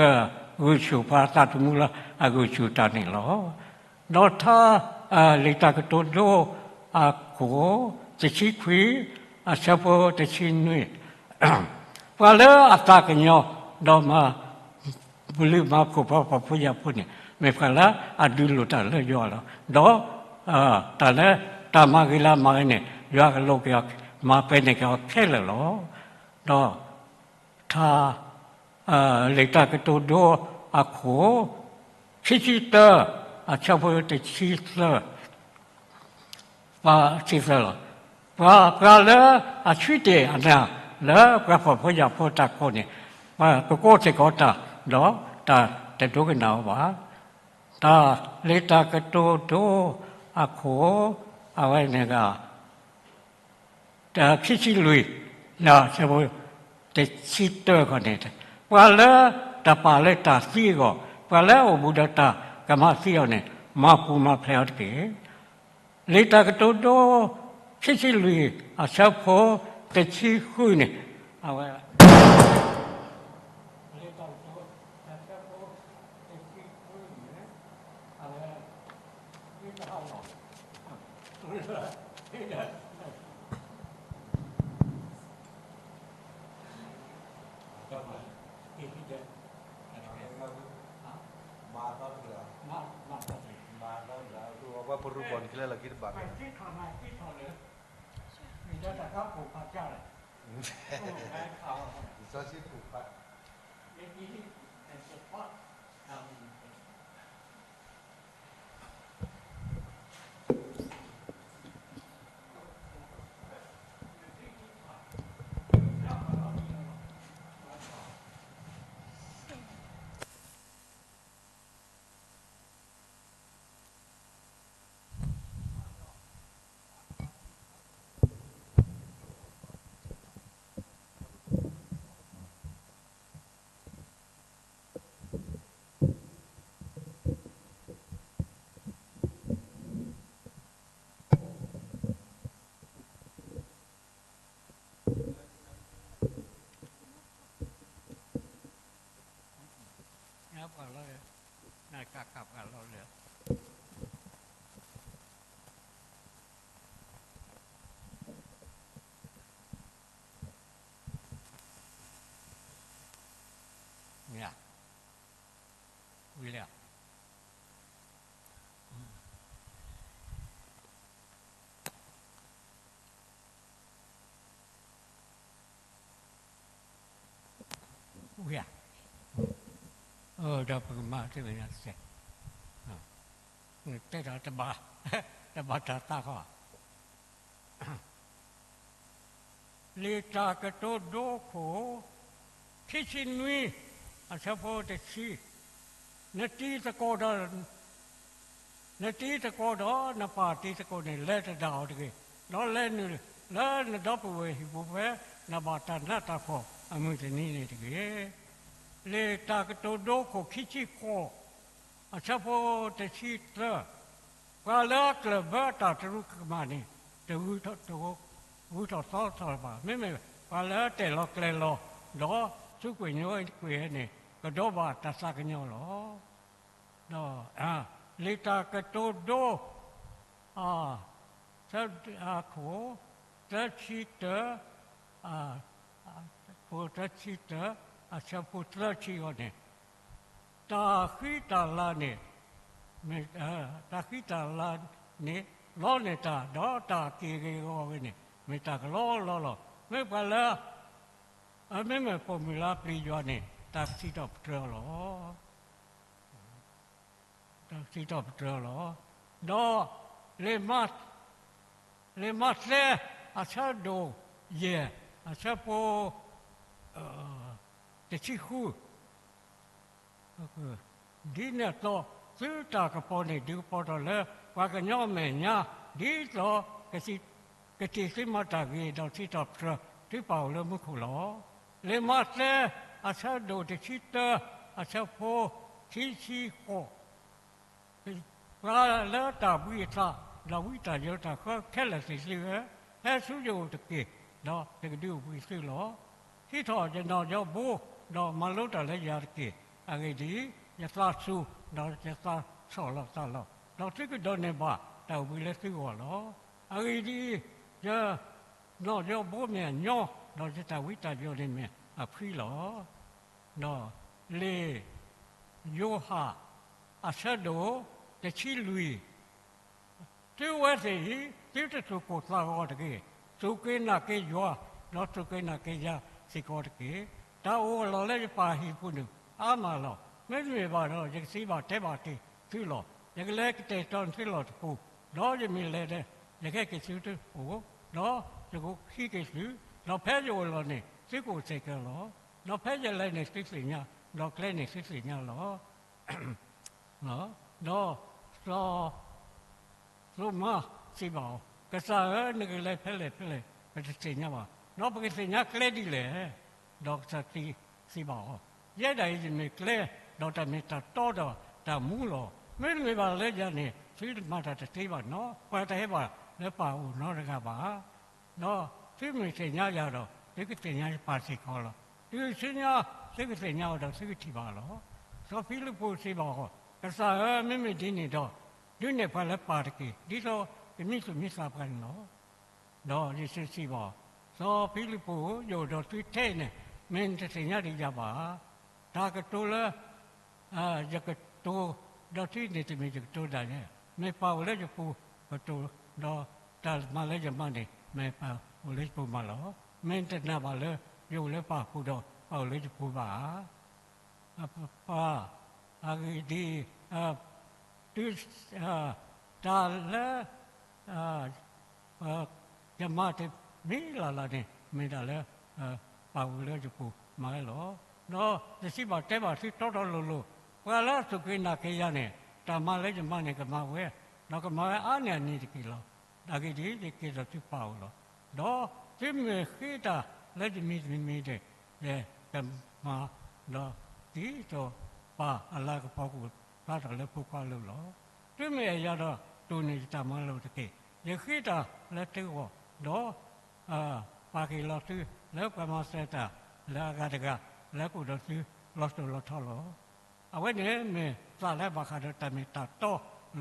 ဂုာ်ဆူၣ်ပှၤအသးသမူလၢအဂုာ်ဆူၣ်တၢ်န့ၣ်လီၤ. ဒီးထါ လံာ်တၢ်ကတိၤဒိ အခိၣ်တဆံခွံ အဆၢဖိတဆံနွံ, ပှၤလၢအသးကညီၤ ဒီးမၤ ပလုၢ်မၤဖှိၣ်ပှၤဖှီၣ်ဖိယာ်ဖိန့ၣ် မ့ၢ်ပှၤလၢအဒုးလိာ်တၢ်လၢယွၤလီၤ. ဒီး တၢ်လၢတၢ်မၤဂ့ၤလၢအမၤဝဲန့ၣ် ယွၤကလိာ်က့ၤအီၤ မၤပဲာ်န့ၢ်က့ၤအီၤခဲလၢာ်လီၤ. ဒီးထါ လံာ်တၢ်ကတိၤဒိအခိၣ် ခံဆံတၢ အဆၢဖိတဆံသၢ ပှၤဆံသၢလီၤ. ပှၤ ပှၤလၢအဆံးတ့ၢ်အနၢ်လၢပှၤဖှီၣ်ဖိယာ်ဖိတၢ်ကိးန့ၣ် ပှၤကကိးစ့ၢ်ကီးတၢ် ဒီးတၢ်တဒိကနၣ်အီၤဘၣ်. တၢ်လံာ်တၢ်ကတိၤဒိအခိၣ် အဝဲန့ၣ်ဂ့ၤ ခံဆံလွံၢ် လၢအဆၢဖိ တဆံတၢခီန့ၣ်, ပှၤလၢတပာ်လၢတၢ်သံအဂီၢ်, ပှၤလၢအအိၣ်ဘူးဒီးတၢ်ကမၤသံအီၤန့ၣ် မၤပူၤမၤဖျဲးအီၤတက့ၢ်. လံာ်တၢ်ကတိၤဒိ ခံဆံလွံၢ် အဆၢဖိ တဆံဃုန့ၣ်, အဝဲ လံာ်တၢ်ကတိၤ အဆၢဖိ တဆံဃုန့ၣ် အဝဲ မ့ၢ်တဟးလီၤ ပှၤလီၤ, နကကပှၤလီၤလၢ မ့ၢ်ဧါ, ဝံၤလံဧါ. ဝံၤဧါ, ဒီးပကမၤတ့ၢ်ဝဲညါတစဲး, တဲဒီးတဘၣ်, တဘၣ်တၢ်သးဃီဧါ. လံာ်တၢ်ကတိၤဒိခိၣ် ခံဆံနွံ အဆၢဖိတဆံ, နတံၤသကိးဒီး, နတံၤသကိးဒီးနပၢ်တံၤသကိးန့ၣ် လဲၤသဒၣ်အီၤတဂ့ၤ, ဒီးလဲၤနုာ်လၢနဒီပုၢ်ဝဲၢ်ဟံၣ်ပူၤဖဲနဘၣ်တၢ်နးတၢ်ဖှီၣ်အမုၢ်တနံၤန့ၣ်တဂ့ၤ. လံာ်တၢ်ကတိၤဒိခိၣ်ခံဆံဃိး အဆၢဖိတဆံသၢ, ပှၤလၢအကျၢၢ်ဘၢအတၢ်တရူးကမၣ်န့ၣ် တဂုၤထီၣ်သီထီၣ်ဘၣ်. မ့မ့ၢ်ပှၤလၢတဲာ်လီၤကျဲၤလီၤ ဒီးစူးကွံာ်ညီကွံာ်န့ၣ် ကဒီးဘၣ်တၢ်သးကညီၤလီၤ. ဒီး လံာ်တၢ်ကတိၤဒိ အခိၣ် သၢဆံတၢ, အခိၣ်သၢဆံတၢ, အဆၢဖိသၢဆံအံၤန့ၣ်, တၢ်ဃံတၢ်လၤန့ၣ် မ့ၢ်တၢ်ဃံတၢ်လၤန့ၣ် လီန့ၢ်တၢ်, ဒီးတၢ်က့ၢ်ဂ့ၤအဂီၢ်ဂ့ၤန့ၣ် မ့ၢ်တၢ်ကလီလီလီၤ. မ့ၢ်ပှၤလၢ အမ့မ့ၢ်ပိာ်မုၣ်လၢအပျံၤယွၤန့ၣ် တၢ်ကစံးထီၣ်ပတြၢၤအီၤလီၤ. တၢ်ကစံးထီၣ်ပတြၢၤအီၤလီၤ. ဒီး လံာ်မး လံာ်မးသဲ အဆၢဒိၣ်ယဲၢ် အဆၢဖိ တဆံဃု ဒ်န့ၣ်အသိး သုတၢ်ကပီၤန့ၣ် ဒုးကပီၤထီၣ်လၢပှၤကညီအမဲာ်ညါ, ဒ်သိး ကစံး, ကစံးသုမၤတၢ်ဂ့ၤ ဒီးစံးထီၣ်ပတြၢၤသုပၢ်အိၣ်လၢမူခိၣ်လီၤ. လံာ်မးသဲ အဆၢဒိၣ်တဆံတၢ အဆၢဖိ ခံဆံဃိး ပှၤလၢတၢ်ဘှံးအသး ဒီးဝံတၢ်ယၢၤတၢ်ဃၢခဲလၢာ်သ့ၣ်သုဧၢ, ဟဲဆူယအိၣ်တက့ၢ်, ဒီးယကဒုးအိၣ်ဘှံးသုလီၤ. ဟံးထီၣ်ယနီၣ်ယီဘိ ဒီးမၤလိတၢ်လၢယၤတက့ၢ်. အဂ့ၢ်ဒ်အံၤ, ယသးစူၤ ဒီးယသးဆီၣ်လီၤသးလီၤ, ဒီးသုကဒိးန့ၢ်ဘၣ်တၢ်အိၣ်ဘှံးလၢသုဂီၢ်လီၤ. အဂ့ၢ်ဒ်အံၤ, ယနီၣ်ယီဘိမ့ၢ်အညီ, ဒီးယတၢ်ဝံတၢ်ယၢၤန့ၣ်မ့ၢ်အဖှံလီၤ. ဒီးလံာ်ယိၤဟၣ် အဆၢဒိၣ် တဆံလွံၢ် သုဝဲသ့ၣ်အံၤ သုတစိာ်ခိၣ်သးဂီၤတဂ့ၤ, စိာ်က့ၤနာ်က့ၤယွၤ, ဒီးစိာ်က့ၤနာ်က့ၤယၤစ့ၢ်ကီးတက့ၢ်. တၢ်အိၣ်အလီၢ်လၢယပၢ်ဟံၣ်ပူၤန့ၣ် အါမးလီၤ. မ့တမ့ၢ်ဘၣ်ဒီး ယကစံးဘၣ်တဲဘၣ်က့ၤသုလီၤ. ယကလဲၤကတဲာ်ကတီၤန့ၢ်သုလီၢ်တပူၤ, ဒီးယမ့ၢ်လဲၤဒီး ယကဟဲက့ၤဆူသုအိၣ်, ဒီးယကဟံးက့ၤသု, ဒီးဖဲယအိၣ်အလီၢ်န့ၣ် သုကအိၣ်စဲးကဲးလီၤ. ဒီးဖဲယလဲၤန့ၣ်သုသ့ၣ်ညါ, ဒီးကျဲန့ၣ်သုသ့ၣ်ညါလီၤ. ဒီး စီၤ စီၤမါစံးဘၣ်အီၤ, ကစၢ်ဧၢ, နကလဲၤဖဲလဲၣ်ဖဲလဲၣ် ပတသ့ၣ်ညါဘၣ်, ဒီးပကသ့ၣ်ညါကျဲဒ်လဲၣ်. ဒီးကစၢ်စံးဘၣ်အီၤ, ယဲဒၣ်အံၤယမ့ၢ်ကျဲ, ဒီးတၢ်မ့ၢ်တၢ်တီဒီးတၢ်မူလီၤ. မ့တမ့ၢ်ဘၣ်လၢယၤန့ၣ် သုမၤတၢ်တသ့ဘၣ်နီၤ, ပှၤတဟဲဘၣ်လၢပၢ်အအိၣ်နီတဂၤဘၣ်. ဒီးသုမ့ၢ်သ့ၣ်ညါယၤဒီး သုကသ့ၣ်ညါယပၢ်စ့ၢ်ကီးလီၤ. သုဆူညါ သုကသ့ၣ်ညါအီၤဒီးသုကထံၣ်ဘၣ်လီၤ. စီၤဖံလံးပူးစံးဘၣ်အီၤ, ကစၢ်ဧၢ, မ့မ့ၢ်ဒ်န့ၣ်ဒီး ဒုးနဲၣ်ပှၤလၢပၢ်တက့ၢ်, ဒ်သိးကမံသူၣ်မံသးပှၤန့ၣ်လီၤ. ဒီးယ့ၣ်ၡူးစံးဘၣ်အီၤ, စီၤဖံလံးပူးဧၢ, ယအိၣ်ဒီးသုထဲအံၤန့ၣ် မ့ၢ်နတသ့ၣ်ညါဒံးယၤဘၣ်ဧါ. တၢ်ကတိၤလၢ ယကတိၤဒီးသုန့ၣ်တမ့ၢ်ယကတိၤဒၣ်လဲာ်, မ့ၢ်ပၢ်အိၣ်လၢယပူၤကတိၤ, ဒီးတၢ်မၤလၢယမၤန့ၣ် မ့ၢ်ပၢ်အိၣ်လၢယပူၤမးလီၤ. မ့ၢ်နတနာ်ဘၣ်လၢ ယအိၣ်လၢပၢ်အပူၤဒီး ပၢ်အိၣ်လၢယပူၤဘၣ်ဧါ. ပၢ်, အဂ့ၢ်ဒ်အံၤ, တုၤ, တၢ်လၢ ယမၤတမံၤလၢ်လၢ်န့ၣ် မ့ၢ်ဒၣ်လၢ ပၢ်အိၣ်လၢယပူၤမၤဝဲလီၤ. ဒီးယစံးဘၣ်တဲဘၣ်သုတီတီလိၤလိၤ, ပှၤလၢအစိာ်က့ၤနာ်က့ၤယၤန့ၣ် တၢ်မၤလၢယမၤန့ၣ်ကမၤဝဲ, ဒီးကမၤဝဲအါန့ၢ်အန့ၣ်တက့ၢ်လီၤ. အဂ့ၢ်ဒ်အံၤ, ယက့ၤဒီးသုပၢ်အအိၣ်လီၤ. ဒီးသုမ့ၢ်ဃ့တၢ်လၢယမံၤတမံၤမံၤဒီး ယကမၤ, ဒီးဒ်သိးပၢ်အလၤကပီၤကအိၣ်ဖျါထီၣ်လၢဖိခွါအလိၤလီၤ. သုမ့ၢ်အဲၣ်ယၤဒီး တိၢ်န့ၢ်ယတၢ်မၤလိာ်တက့ၢ်. ယဃ့တၢ်လၢသုဂီၢ်, ဒီး ပာ်က့ၤလီၤသုလၢပှၤမၤစၢၤတၢ်လၢအဂၤတဂၤ လၢကအိၣ်ဒီးသုလီၤစိၤလီၤထီလီၤ. အဝဲန့ၣ်မ့ၢ်သးလၢဘၣ်ဃးဒီးတၢ်မ့ၢ်တၢ်တီ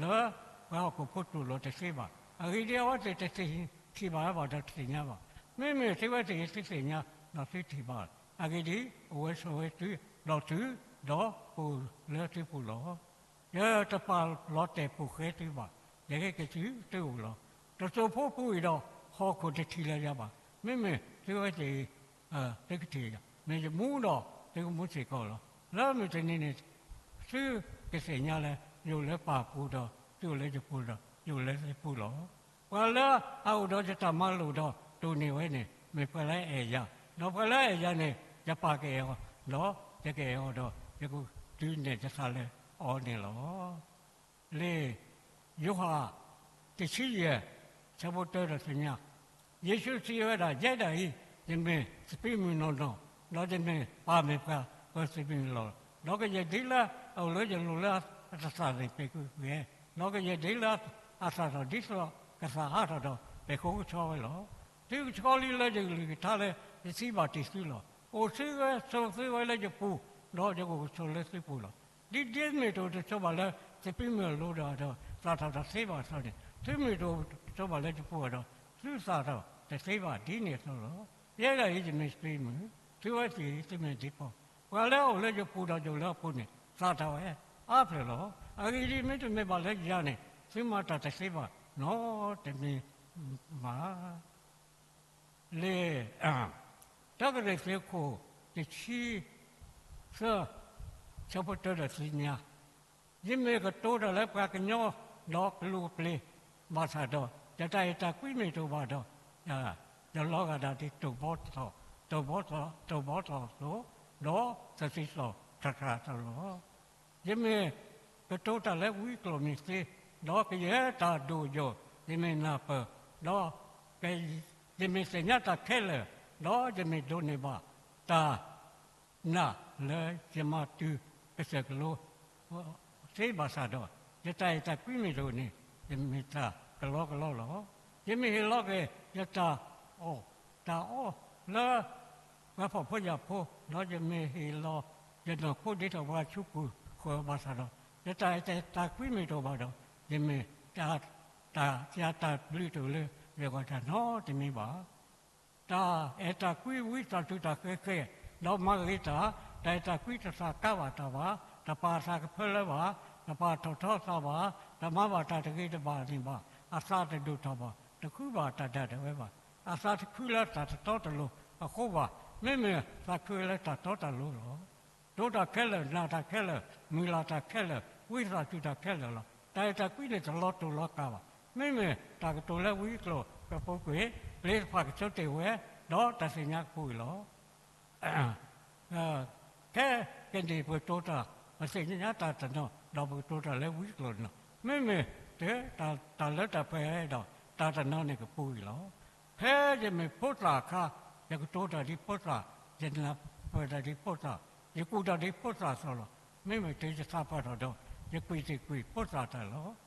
လၢပှၤဟီၣ်ခိၣ်ဖိတူၢ်လိာ်တသ့ဘၣ်. အဂ့ၢ်ဒ်အံၤ, အဝဲသ့ၣ်တထံၣ်ဘၣ်ဝဲဘၣ်ဒီးတသ့ၣ်ညါဘၣ်. မ့မ့ၢ်သုဝဲသ့ၣ်အံၤသုသ့ၣ်ညါဒီးသုထံၣ်ဘၣ်. အဂ့ၢ်ဒ်အံၤ, အိၣ်ဝဲဆိးဝဲသု, ဒီးသု, ဒီးကအိၣ်လၢသုပူၤလီၤ. ယတပာ်လီၤတဲာ်ပိာ်ဃဲသုဘၣ်. ယကဟဲက့ၤဆူသုအိၣ်လီၤ. တစိၢ်ဖိပူၤအံၤဒီး ဟီၣ်ခိၣ်တထံၣ်လၢၤယၤဘၣ်. မ့မ့ၢ်သုဝဲသ့ၣ်အံၤ သုကထံၣ်ယၤ, မ့ၢ်ယမူဒီးသုကမူစ့ၢ်ကီးလီၤ. လၢမုၢ်တနံၤန့ၣ် သုကသ့ၣ်ညါလၢ ယအိၣ်လၢပၢ်အပူၤဒီး သုအိၣ်လၢယပူၤဒီး ယအိၣ်လၢသုပူၤလီၤ. ပှၤလၢအအိၣ်ဒီးယတၢ်မၤလိာ်ဒီးတိၢ်န့ၢ်ဝဲန့ၣ် မ့ၢ်ပှၤလၢအအဲၣ်ယၤ, ဒီးပှၤလၢအအဲၣ်ယၤန့ၣ် ယပၢ်ကအဲၣ်အီၤ, ဒီးယကအဲၣ်အီၤဒီး ယကဒုးနဲၣ်ယသးလၢအီၤန့ၣ်လီၤ. လံာ်ယိၤဟၣ် တဆံယဲၢ် ဆၢဖိတၢဒီးသ့ၣ်ညါ, ယ့ၣ်ၡူးစံးဝဲဒၣ်, ယဲဒၣ်အံၤ ယမ့ၢ်စပံးမုၢ်နီၢ်နီၢ်, ဒီးယမ့ၢ်ပၢ်မ့ၢ်ပှၤပၢၤစပံးမုၢ်လီၤ. ဒီးကယဲၢ်ဒ်လၢအအိၣ်လၢယလိၤလၢအသးန့ၣ် ပှဲၤဃုာ်ဝဲ, ဒီးကယဲၢ်ဒ်လၢအသးထီၣ်ဒ်သိးကသးအါထီၣ်ဒီး ပှဲၤဃုာ်ကဆီဝဲလီၤ. သုကဆီလံလၢယကလုၢ်ကထါလၢယစံးဘၣ်တ့ၢ်သုလီၤ. အိၣ်သုဝဲဆိးသုဝဲလၢယပူၤ, ဒီးယကအိၣ်ဆိးလၢသုပူၤလီၤ. ဒ်ဒ်မ့ၢ်တအိၣ်တဆိးဘၣ်လၢစပံးမုၢ်အလိၤဒီး သးထီၣ်တသ့ဘၣ်အသိးန့ၣ်, သုမ့ၢ်တအိၣ်တဆိးဘၣ်လၢယပူၤဒီး သုသးထီၣ်တသ့ဘၣ်ဒ်န့ၣ်အသိးလီၤ. ယဲဒၣ်အံၤယမ့ၢ်စပံးမုၢ်, သုဝဲသ့ၣ်အံၤသုမ့ၢ်ဒံးဖီ, ပှၤလၢအအိၣ်လၢယပူၤဒီးယအိၣ်လၢအပူၤန့ၣ် သးထီၣ်ဝဲ အါဖျၢၣ်လီၤ. အဂ့ၢ်ဒ်အံၤ, မ့တမ့ၢ်ဘၣ်လၢယၤန့ၣ်, သုမၤတၢ်တသ့ဘၣ်, နီတမံၤဘၣ်. လံာ် တၢကရံၣ်သူး အခိၣ်တဆံသၢ, ဆၢဖိတၢဒီးသၢညါ, ယမ့ၢ်ကတိၤတၢ်လၢပှၤကညီဒီးကလူးကပျ့ၤ ဘၣ်ဆၣ်ဒီး, ယတၢ်အဲၣ်တၢ်ကွံမ့ၢ်တအိၣ်ဘၣ်ဒီး, ယလီၤဂာ်ဒၣ်ဒ်တိၢ်ဘီထီၣ်, တိၢ်ဘီထီၣ်, တိၢ်ဘီထီၣ်အသိး, ဒီးသးသံသီၣ်ထးထးအသိးလီၤ. ယမ့ၢ်ကတိၤတၢ်လၢဝံကျိာ်မ့ၢ်သ့, ဒီးကယဲၢ်တၢ်ဒိၣ်ယိာ်, ယမ့ၢ်နၢ်ပၢၢ်, ဒီး ယမ့ၢ်သ့ၣ်ညါတၢ်ခဲလၢာ်, ဒီးယမ့ၢ်ဒိးန့ၢ်ဘၣ်တၢ်နာ်လၢယမၤတုၤကစၢၢ်ကလိ သ့ဘၣ်ဆၣ်ဒီး, ယတၢ်အဲၣ်တၢ်ကွံမ့ၢ်တအိၣ်န့ၣ်, ယမ့ၢ်တၢ်ကလီကလီလီၤ. ယမ့ၢ်ဟ့ၣ်လီၤက့ၤယတၢ်အီၣ်တၢ်အီလၢ ပှၤဖှီၣ်ဖိယာ်ဖိ, ဒီးယမ့ၢ်ဟ့ၣ်လီၤယနီၢ်ခိဒ်သိးပှၤဆူးပူၤဃၢၤဘၣ်ဆၣ်ဒီး, ယတၢ်အဲၣ်တၢ်ကွံမ့ၢ်တအိၣ်ဘၣ်ဒီး, ယမ့ၢ်တၢ် တၢ်ဘျုးတအိၣ်လၢယဂီၢ်တၢ်နီတမံၤဘၣ်. တၢ်အဲၣ်တၢ်ကွံဝံသးစူၤတၢ်ဃဲၤဃဲၤ, ဒီးမၤဂ့ၤတၢ်, တၢ်အဲၣ်တၢ်ကွံတသးကါဘၣ်တၢ်ဘၣ်, တပာ်သးကဖၢလၢဘၣ်, တပာ်ထီၣ်ထီသးဘၣ်, တမၤဘၣ်တၢ်တဂ့ၤတဘၣ်န့ၣ်ဘၣ်, အသးတဒိၣ်ထီၣ်ဘၣ်, တခုဘၣ်တၢ်ဒၣ်ဒၣ်ဝဲဘၣ်, အသးတခုလၢတၢ်တတီတလိၤအဃိဘၣ်, မ့မ့ၢ်သးခုလၢတၢ်တီတၢ်လိၤလီၤ. ဒိးတၢ်ခဲလၢာ်, နာ်တၢ်ခဲလၢာ်, မုၢ်လၢ်တၢ်ခဲလၢာ်, ဝံသးစူၤတၢ်ခဲလၢာ်လီၤ. တၢ်အဲၣ်တၢ်ကွံန့ၣ်တလီၤတိာ်လီၤကါဘၣ်. မ့မ့ၢ်တၢ်ကတိၤလၢဝံကျိာ်ကပူၤကွံာ်, ပျ့ၤတဖၣ်ကဆိတ့ၢ်ဝဲ, ဒီးတၢ်သ့ၣ်ညါကပူၤအံၤလီၤ. ခဲကနံၣ်အံၤပကတိၤတၢ်, ပသ့ၣ်ညါတၢ်တနီၤ, ဒီးပကတိၤတၢ်လၢဝံကျိာ်တနီၤ, မ့မ့ၢ်တၢ်, တၢ်လၢတၢ်ပှဲၤဒီးတၢ်တနီၤန့ၣ်ကပူၤအံၤလီၤ. ဖဲယမ့ၢ်ဖိသၣ်အခါ, ယကတိၤတၢ်ဒ်ဖိသၣ်, ယနၢ်ပၢၢ်တၢ်ဒ်ဖိသၣ်, ယကူၣ်တၢ်ဒ်ဖိသၣ်အသိးလီၤ. မ့မ့ၢ်တုၤယသးပှၢ်ထီၣ်ဒီး, ယကွံာ်တ့ၢ်ကွံာ်ဖိသၣ်တၢ်လီၤ.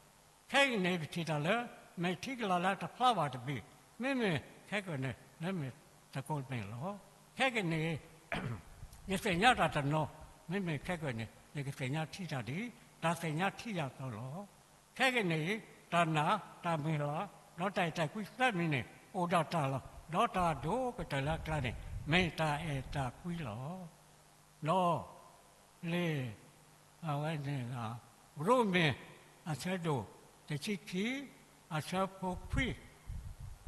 ခဲကနံၣ်အံၤပထံၣ်တၢ်လၢ, မဲာ်ထံကလၤလၢတဖျါဘၣ်တဘ့ၣ်, မ့မ့ၢ်ခဲကနံၣ်အံၤလၢမဲာ်သကိးမဲာ်လီၤ. ခဲကနံၣ်အံၤ ယသ့ၣ်ညါတၢ်တနီၤ, မ့မ့ၢ်ခဲကနံၣ်အံၤ ယကသ့ၣ်ညါထံတၢ်ဒ်တၢ်သ့ၣ်ညါထံယၤအသိးလီၤ. ခဲကနံၣ်အံၤ တၢ်နာ်, တၢ်မုၢ်လၢ်, ဒီးတၢ်အဲၣ်တၢ်ကွံသၢမံၤန့ၣ် အိၣ်ဒီးတၢ်လီၤ. ဒီးတၢ်ဒိၣ်ကတၢၢ်လၢအကျါန့ၣ် မ့ၢ်တၢ်အဲၣ်တၢ်ကွံလီၤ. ဒီးလံာ် အဝဲန့ၣ်, ရိမ့ၤ အဆၢဒိၣ်တဆံခံ, အဆၢဖိခွံ,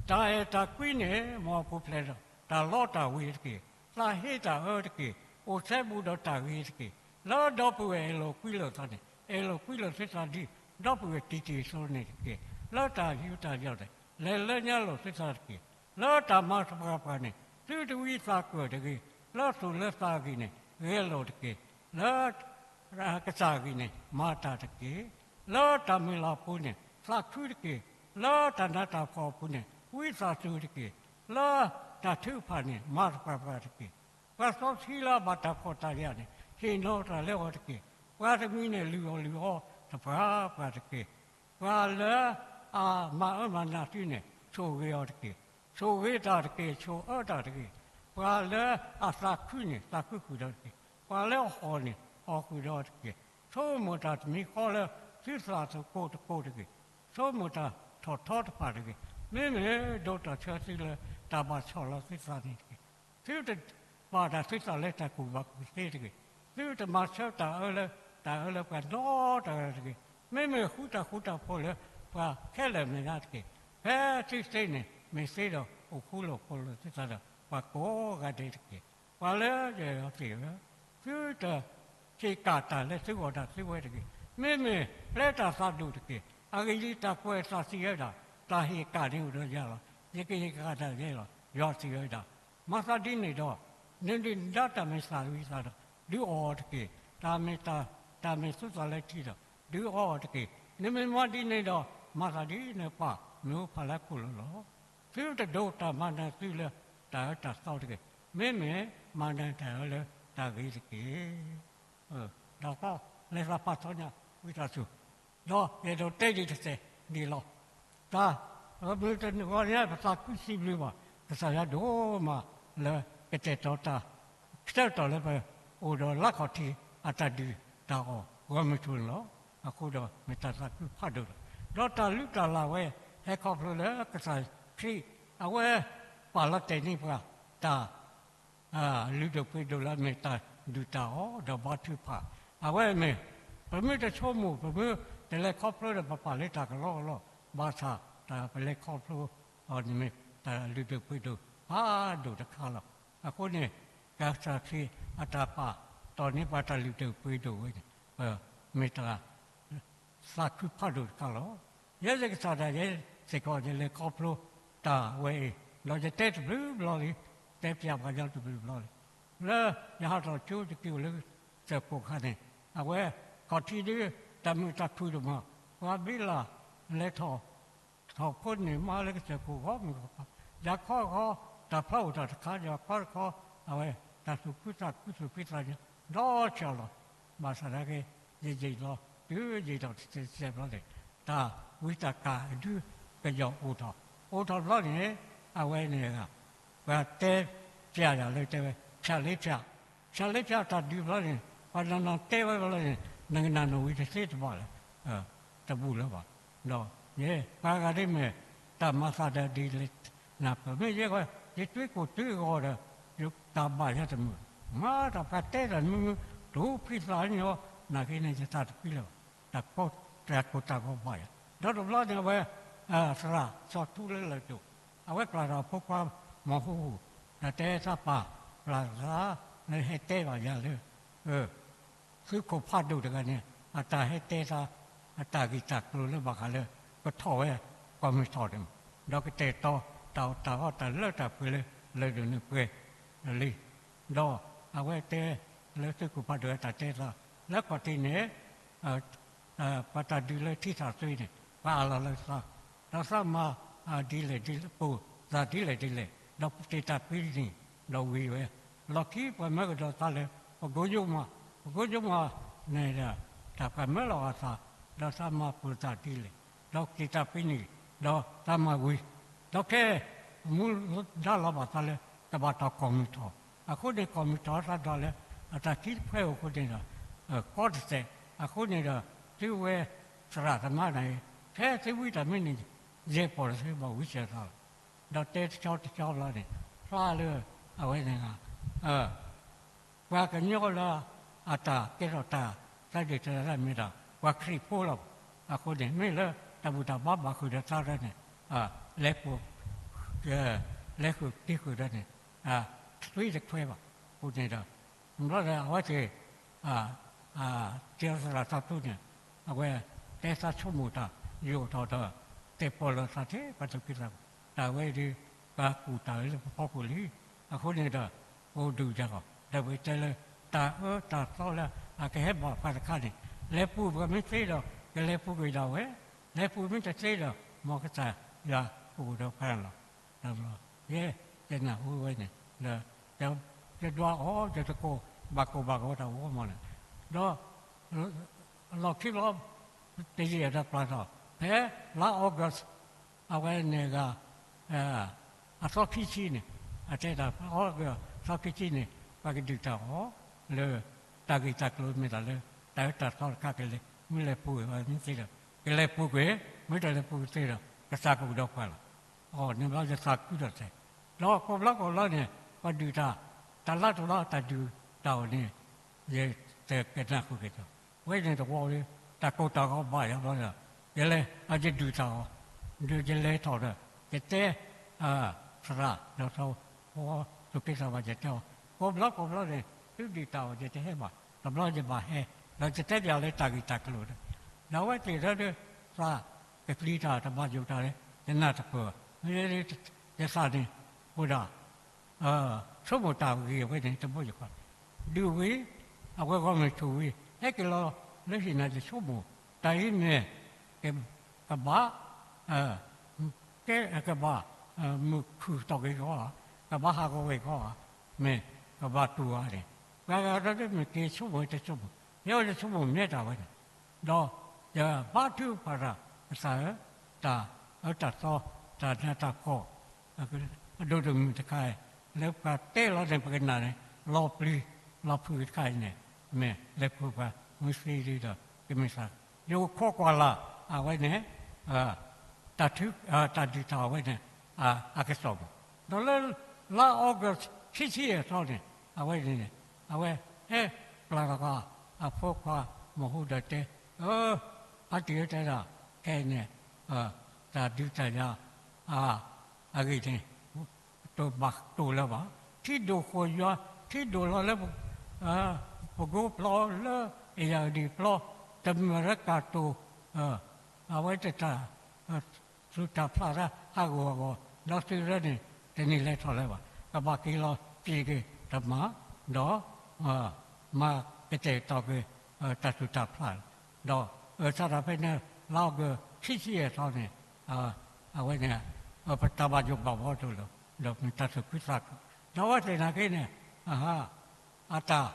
တၢ်အဲၣ်တၢ်ကွံန့ၣ် မ်အပူၤဖျဲးဒီး တၢ်လီတၢ်ဝ့ၤတက့ၢ်. သးဟ့တၢ်အၢတက့ၢ်. အိၣ်စဲဘူးဒီးတၢ်ဂ့ၤတက့ၢ်. လၢဒီပုၢ်ဝဲၢ်အဲၣ်လိာ်ကွံလိာ်သးန့ၣ်, အဲၣ်လိာ်ကွံလိာ်သုသးဒ် ဒီပုၢ်ဝဲၢ်တံၤတံၤအသိးန့ၣ်တက့ၢ်. လၢတၢ်ယူးတၢ်ယီၣ်န့ၣ် လဲၤလၢညါလိာ်သုသးတက့ၢ်. လၢတၢ်မၤသပှၢ်ပှၢ်န့ၣ် သုတဝံသးကွၢ်တဂ့ၤ. လၢသူၣ်လၢသးအဂ့ၢ်န့ၣ် ဂဲၤလိာ်တက့ၢ်. လၢ ကစၢ်အဂ့ၢ်န့ၣ် မၤတၢ်တက့ၢ်. လၢတၢ်မုၢ်လၢ်အပူၤန့ၣ် သးခုတက့ၢ်. လၢတၢ်နးတၢ်ဖှီၣ်အပူၤန့ၣ် ဝံသးစူၤတက့ၢ်. လၢတၢ်ထုကဖၣ်န့ၣ် မၤသပှၢ်ပှၢ်တက့ၢ်. ပှၤစီဆှံလၢအဘၣ်တၢ်ဖှီၣ်တၢ်ယာ်န့ၣ် ဟ့ၣ်နီၤတၢ်လၢအီၤတက့ၢ်. ပှၤတမှံၤန့ၣ် လုၢ်အီၣ်လုၢ်အီတဖၣ်ပှၢ်တက့ၢ်. ပှၤလၢအမၤအၢမၤနးသုန့ၣ် ဆိၣ်ဂ့ၤအီၤတက့ၢ်. ဆိၣ်ဂ့ၤတၢ်တက့ၢ်. ဆိၣ်အၢတၢ်တက့ၢ်. ပှၤလၢအသးခုန့ၣ် သးခုဃုာ်ဒီးတက့ၢ်. ပှၤလၢအဟီၣ်န့ၣ် ဟီၣ်ဃုာ်ဒီးတက့ၢ်. ဆိကမိၣ်တၢ်တမံၤဃီလၢသုသးသကိးတကိးတဂ့ၤ. ဆိကမိၣ်တၢ်ထီၣ်ထီတဖၣ်တဂ့ၤ. မ့မ့ၢ်ဒိးတၢ်ဆၢသုလၢတၢ်ဘၣ်ဆီၣ်လီၤသုသးန့ၣ်တက့ၢ်. သုတပာ်တၢ်သုသးလၢတၢ်ကူၣ်ဘၣ်ကူၣ်သ့တဂ့ၤ. သုတမၤဆၢတၢ်အၢလၢ တၢ်အၢလၢပှၤနီတဂၤတဂ့ၤ. မ့မ့ၢ်ဃုတၢ်ဃူတၢ်ဖိးလၢပှၤခဲလၢာ်မဲာ်ညါတက့ၢ်. ဖဲသုသ့န့ၣ် မ့ၢ်သ့ဒီးအိၣ်ဃူလိာ်ဖိးလိာ်သုသးဒီး ပှၤကိးဂၤဒဲးတက့ၢ်. ပှၤလၢယအဲၣ်အီၤသ့ၣ်ဧၢ, သုတ ဟ့ၣ်ကၣ်တၢ်လၢသုဂီၢ်ဒၣ်သုဝဲတဂ့ၤ. မ့မ့ၢ်ပျဲတၢ်သးဒူၣ်တက့ၢ်. အဂ့ၢ်ဒ်အံၤ, တၢ်ကွဲးအသးသံဝဲဒၣ်, တၢ်ဟ့ၣ်ကၣ်န့ၣ်အိၣ်ဒီးယၤလီၤ. ယကဟ့ၣ်ကၣ်တၢ်ယဲလီၤ. ယွၤစံးဝဲဒၣ်, မၤသးဒ်န့ၣ်ဒီး, နဒုၣ်နဒါတၢ်မ့ၢ်သၣ်ဝံၤသးဒီး, ဒုးအီၣ်အီၤတက့ၢ်. တၢ်မ့ၢ်တၢ်, တၢ်မ့ၢ်သူသးလၢထံဒီး, ဒုးအီအီၤတက့ၢ်. နမ့ၢ်မၤဒ်န့ၣ်ဒီး, မၤသးဒ်န့ၣ်ပာ်မ့ၣ်အူဖးလၢခိၣ်လိၤလီၤ. သုတဒိးတၢ်မၤနၢၤသုလၢတၢ်အၢတၢ်သီတဂ့ၤ. မ့မ့ၢ်မၤနၢၤတၢ်အၢလၢတၢ်ဂ့ၤတက့ၢ်. ဒီးသးလဲၤသးဖးထီညါဝံသးစူၤ, ဒီးယအဲၣ်ဒိးတဲဒံးတစဲးန့ၣ်လီၤ. တၢ်ဂီၤမုၢ်တနံၤအံၤ ပသးခုစံးဘျုးဘၣ် ကစၢ်ယွၤဒိၣ်မးလၢကတဲာ်ကတီၤတၢ် ဆၢကတီၢ်လၢပအိၣ်ဒီးလါခီၣ်ထံးအတၢ်ဒုၣ်တၢ်အီၣ်ဂီၤမုၢ်ထူၣ်န့ၣ်လီၤ. အဃိဒီးမ့ၢ်တၢ်သးခုဖးဒိၣ်လီၤ. ဒီးတၢ်လုၢ်တၢ်လၢ်ဝဲ ဟဲခီဖျိလၢကစၢ်ခရံာ် အဝဲပာ်လီၤတဲာ်န့ၢ်ပှၤ တၢ်လုၢ်ဒိၣ်ပှ့ၤဒိၣ်လၢအမ့ၢ်တၢ်ဒုၣ်တၢ်အီၣ်ဒီးဘါထုကဖၣ်, အဝဲမ့ၢ် ပမ့ၢ်တဆိကမိၣ် ပမ့ၢ်တလဲၤခီဖျိဒီး ပပာ်လၢတၢ်ကလီကလီ, ဘၣ်ဆၣ်တၢ်ပလဲၤခီဖျိအီၤန့ၣ်မ့ၢ် တၢ်လုၢ်ဒိၣ်ပှ့ၤဒိၣ်ဖးဒိၣ်တခါလီၤ. အဃိန့ၣ် ကစၢ်ခရံာ်အတၢ်ပာ်တီၢ်န့ၢ်ပှၤတၢ်လုၢ်ဒိၣ်ပှ့ၤဒိၣ်ဝဲန့ၣ် ပမ့ၢ်တၢ် သးခုဖးဒိၣ်တခါလီၤ. ယဲယကစၢ်ဒၣ်ယဲစ့ၢ်ကီး ယလဲၤခီဖျိတၢ်ဝဲအံၤ, ဒီးယတဲတဘျုးဘျီလံ, တဲပၠးပှၤကညီတဘျုးဘျီလံ. လၢယဟးထီၣ်ကၠိတက့ၢ်လၢကစၢၢ်ခိၣ်အခါန့ၣ်, အဝဲခီၣ်ထံးဒုး တၢ်မုာ်တၢ်ခုၣ်ဒိၣ်မး, ပှၤဘံလၢ်လဲၤထီၣ် ထီၣ်ဖိန့ၣ်မးလၢကစၢၢ်ခိၣ်ဂီၢ်မုၢ်ဂီၢ်ပၤ, ယၤခီဃီ တၢ်ဖျီအိၣ်ထီၣ်တခါ, ယၤခီတခီ အဝဲ တၢ်သူၣ်ဖှံသးခု သူၣ်ဖှံသးညီ ဒီးဆၢလီၤ. ဘၣ်ဆၣ်နာ်က့ ယယံာ်လီၤ တုၤယံာ်ထီၣ်တစဲးစဲးဘျီန့ၣ် တၢ်ဝံတၢ်ကၢ်အဒုကယီၢ်အိၣ်ထီၣ်, အိၣ်ထီၣ်ဘျီန့ၣ် အဝဲန့ၣ် ပှၤတဲပၠးယၤလၢတဲဝဲ ဖၠးလ့ဖၠး, ဖၠးလ့ဖၠးတၢ်ဒုးဘျီန့ၣ် ပှၤနီၢ်နီၢ်တဲဝဲဘျီန့ၣ် နကနၣ်နီၣ်ဝံၤတသ့တဘၣ်လၢၤ တဘူၣ်လၢၤဘၣ်. ဒီးယဲ ပှၤဂၤဒ်မ့ၢ် တၢ်မၤသးဒီးဒ်လဲၣ် နၢ်ပၢၢ် မ့ၢ်ယဲ ယသွံကိၢ်သွံဂီၤဒီး ယတၢ်ဘၣ်ယၤတမုာ်, မၤတၢ်ပှၤတဲတၢ်မုာ်မုာ် တအိၣ်ဖှံသးညီ နာ်က့န့ၣ် ယသးတဖှံလၢၤဘၣ်, တၢ်ကိၢ်တၢ်ဂီၤဘၣ်ယၤ. ဒီးတဘျီန့ၣ်အဝဲ သရၣ်စီၤထူလၢလၢၢ်ဒိၣ် အဝဲပျၢ်ထီၣ်ဖိခွါမီၤဟူဟူ ဒီးတဲသးပၢ် ပျၢ်သး နဟဲတဲဘၣ်ယၤလၢ သုးခိၣ်ဖးဒိၣ်တဂၤန့ၣ် အတၢ်ဟဲတဲသး အတၢ်ဂ့ၢ်တၢ်ကျိၤလၢဘၣ်ဃးလၢ ကထီၣ်ဝဲ ကီၢ်မုၢ်ထီၣ်န့ၣ်, ဒီးကတဲာ်ကတီၤတၢ်အီၣ်တၢ်အီတၢ်လၢတၢ်ပှဲၤလၢ လၢၢ်ဒိၣ်န့ၣ်ပှဲၤလံ. ဒီးအဝဲတဲလၢသုးခိၣ်ဖးဒိၣ်အတၢ်တဲသး လၢခီၣ်ထံးန့ၣ် ပှၤတၢ်ဒုးလၢထံထၣ်သွံန့ၣ် ပှၤအးလီၤလၢသး, ဒီးသးမၤဒ်လဲၣ်ဒ်လဲၣ် ပိာ်သးဒ်လဲၣ်ဒ်လဲၣ် ဒီးပတ့ၢ်တၢ်ပှ့ၤန့ၣ် ဒီးဝံၤဝဲ, လီၢ်ခံပှၤမၢကဒီးသးလၢ ပကိယိမး, ပကိယိမးန့ၣ်ဒီး တၢ်ပှၤမၢလီၤအသး, ဒီးသးမၤပိာ်သးဒ်လဲၣ်, ဒီးတ့ၢ်တၢ်ပှ့ၤန့ၣ် ဒီးသးမၤဝံၤ, ဒီးခဲ မူဒါလီၤဘၣ်သးလၢ တဘၣ်တီၢ်ကီၢ်မုၢ်ထီၣ်, အဃိန့ၣ် ကီၢ်မုၢ်ထီၣ်သးဒီးလၢ အတၢ်ခံတဖှဲအိၣ်အဃိန့ၣ်ဒီး ကီတစဲး, အဃိန့ၣ်ဒီး သုဝဲသရၣ်သမါန့ၣ် ဖဲသုဝံတၢ်မ့ၢ်န့ၣ် ယဲၢ်ပီၢ်လၢသုဘၣ်ဝံစၢၤသးလီၤ. ဒီးတဲတဆီတဆီဘျီန့ၣ် ဖျါလၢအဝဲန့ၣ် ပှၤကညီလၢအတၢ်ကဲထီၣ်တၢ် သးဒုၣ်တၢ်လၢမ့ၢ်ဒီး ပှၤခရံာ်ဖိလီၤ. အဃိန့ၣ် မ့ၢ်လၢတၢ်ဘူၣ်တၢ်ဘါဘၣ်ဃုာ်ဒီးသးဒီးန့ၣ် လဲၤပူၤ လဲၤဃုာ်တ့ဃုာ်ဒီးန့ၣ် သွံတခွဲဘၣ်. အဃိန့ၣ်ဒီး ဘျီဒီးအဝဲသ့ၣ် ကဲသရၣ်သးထူန့ၣ် အဝဲတဲသးဆိကမိၣ်တၢ် ယိာ်ထီၣ်ဒီး တဲပီၢ်လီၤသးထဲပှၤသူၣ်က့သးပှၢ်, တၢ်ဝဲဒုး ပှၤကူၣ်တၢ်ဝဲလၢပဖီခိၣ်လံ. အဃိန့ၣ်ဒီး ပအိၣ်ဒုၣ်ယၤလီၤ. ဒီးပတဲလၢ တၢ်အၢတၢ်သီလၢအကဟဲဘၣ်ပှၤတခါန့ၣ် လဲၤပူၤပှၤမ့ၢ်သ့ဒီး ကလဲၤပူၤကွံာ်ဒၣ်ဝဲ, လဲၤပူၤမ့ၢ်တသ့ဒီး မ်ကစၢ်ယွၤကအိၣ်ဒီးပှၤလီၤ. ဒီးယဲ ယနၢ်ဟူဝဲန့ၣ် ဒီးယဒွးအီၤ ယတကိးဘၣ်ကိၢ်ဘၣ်ဂီၤတၢ်အိၣ်မးန့ၣ်, ဒီး လီၢ်ခံဘျီ တယံာ်ဒီးပျၢ်ထီၣ် ဖဲလါ August အဝဲန့ၣ်ဂၤ အသီခံဆံန့ၣ် အတဲတၢ် August သီခံဆံန့ၣ် ပှၤကဒုးတၢ်အီၤလၢ တၢ်ဂ့ၢ်တၢ်ကျိၤမ့ၢ်တၢ်လၢ တၢ်အၢတၢ်သီတခါကလဲၤ မ့ၢ်လဲၤပူၤကွံာ်ဝဲမ့ၢ်သ့ဒီး ကလဲၤပူၤကွံာ်, မ့ၢ်တလဲၤပူၤကသ့ဒီး ကစၢ်ကအိၣ်ဒီးပှၤလီၤ. အီၤန့ၣ်ဘျီယသးခုထီၣ်ထဲ, ဒီးကိးဘျီကိးဘျီန့ၣ် ပှၤဒုးတၢ် တၢ်လၢတဘျီတၢ်ဒုးတၢ်အီၤန့ၣ် ယတကနၣ်ဃုာ်က့ၤဒီး ဝဲန့ၣ်တဝီလၢ တၢ်ကိၢ်တၢ်ဂီၤဘၣ်ယၤဘျီဒီး ယလဲၤ ယဒုးတၢ်အီၤ, ဒီးယလဲၤထီၣ်ဒီး ယတဲ သရၣ် ဒီးသဝီသူၣ်က့သးပှၢ် ယတဲအီၤ ကိးဘျီကိးဘျီန့ၣ် သုဒုးတၢ်အီၤ ယတဟဲဘၣ်, တဘျီယဘၣ်ဟဲ ဒီးယတဲပၠးလၢတၢ်ဂ့ၢ်တၢ်ကျိၤဒီး ဒီးအဝဲသ့ၣ်ဒီး သးကပျံၤတၢ်တဘၣ်ယိၣ်တၢ်လၢ ယနၢ်တပၢၢ်ဘၣ်, မ့ၢ်ယသးန့ၣ် အိၣ်ဒၣ် ဆိကမိၣ်တၢ်ဂ့ၢ်ဝဲန့ၣ် တဘိယခီ, ဒုးဝံၤ အဝဲဂီၢ်မုၢ်ဆူၣ်ဝံၤ ဟဲက့ၤလီၤလၢဟံၣ်န့ၣ် ယဆိကမိၣ် တၢ်အံၤမ့ၢ် ကဘၣ် ကဲ ကဘၣ် မုာ်ခုၣ်ထီၣ်က့ၤဂီၢ်ဧါ, ကဘၣ်ဟးဂီၤက့ၤဂီၢ်ဧါ, မ့ၢ်ကဘၣ်တူၢ်ဧါန့ၣ် ပှၤဂၤဒီးမ့ၢ်က့ၤဆိကမိၣ်တဆိကမိၣ်, ယဲယဆိကမိၣ်မ့ၢ်တၢ်ဝဲန့ၣ်, ဒီးယဘါထုကဖၣ်တၢ် ကစၢ်ဧၢ, တၢ်အၢတၢ်သီ တၢ်နးတၢ်ဖှီၣ် အဒိၣ်တမုၢ်တခါအံၤ လၢပှၤတဲလီၤန့ၣ် ပကနၣ်န့ၣ် လီၤပျံၤ လီၤဖုၣ်တခါအံၤန့ၣ် မ့ၢ်လဲၤပူၤပှၤမုၢ်သံဒ်ဒီး ကမ့ၢ်သး ယအိၣ်ခိးကွၢ်လၢ် အဝဲန့ၣ် တၢ်ထု တၢ်ဒုးတၢ်အီၤဝဲန့ၣ် အကစီၣ်မး, ဒီးလၢ လါ August ခံဆံယဲၢ်သီန့ၣ် အဝဲန့ၣ် အဝဲဟဲပျၢ်လီၤကီး အဖိခွါ မဟူဒီးတဲ, အၢ, ဖါတံၢ်ဧၢတဲဒၣ်, ခဲအံၤန့ၣ် တၢ်ဒုးတၢ်ယၤ အဂ့ၢ်န့ၣ် တဘၣ်တိၢ်လၢၤဘၣ်. ထံဒိၣ်ဃိၣ်ယွၤ, ထံဒိၣ်လီၤလၢ ပကိပျီလၢ အ့ၣ်ယၣ်အဒံၣ်ပျီ, တမ့ၢ်လၢကၢ်တိၢ်, အဝဲတတၢ် သူၣ်တၢ်ဖျးတၢ်ဟးဂီၤဟးဂီၤ, ဒီးသုးရၢန့ၣ် တန့ၢ်လဲၤထီၣ်လၢၤဘၣ်. ကဘၣ်က့ၤလီၤစံးက့ၤတမၤ, ဒီး မၤကတဲာ်ကတီၤက့ၤ တၢ်သူၣ်တၢ်ဖျး, ဒီး စးထီၣ်ဖဲန့ၣ် လါအီကူး ခံဆံယဲၢ်သီန့ၣ် အဝဲန့ၣ် ပတၢ်ဘၣ်ယိၣ်ဘၣ်ဘီတအိၣ်လၢၤ, ဒီးမ့ၢ်တၢ်သူၣ်ခုသးခု, ဒီးအဝဲသ့ၣ်နာ်က့န့ၣ် အတၢ်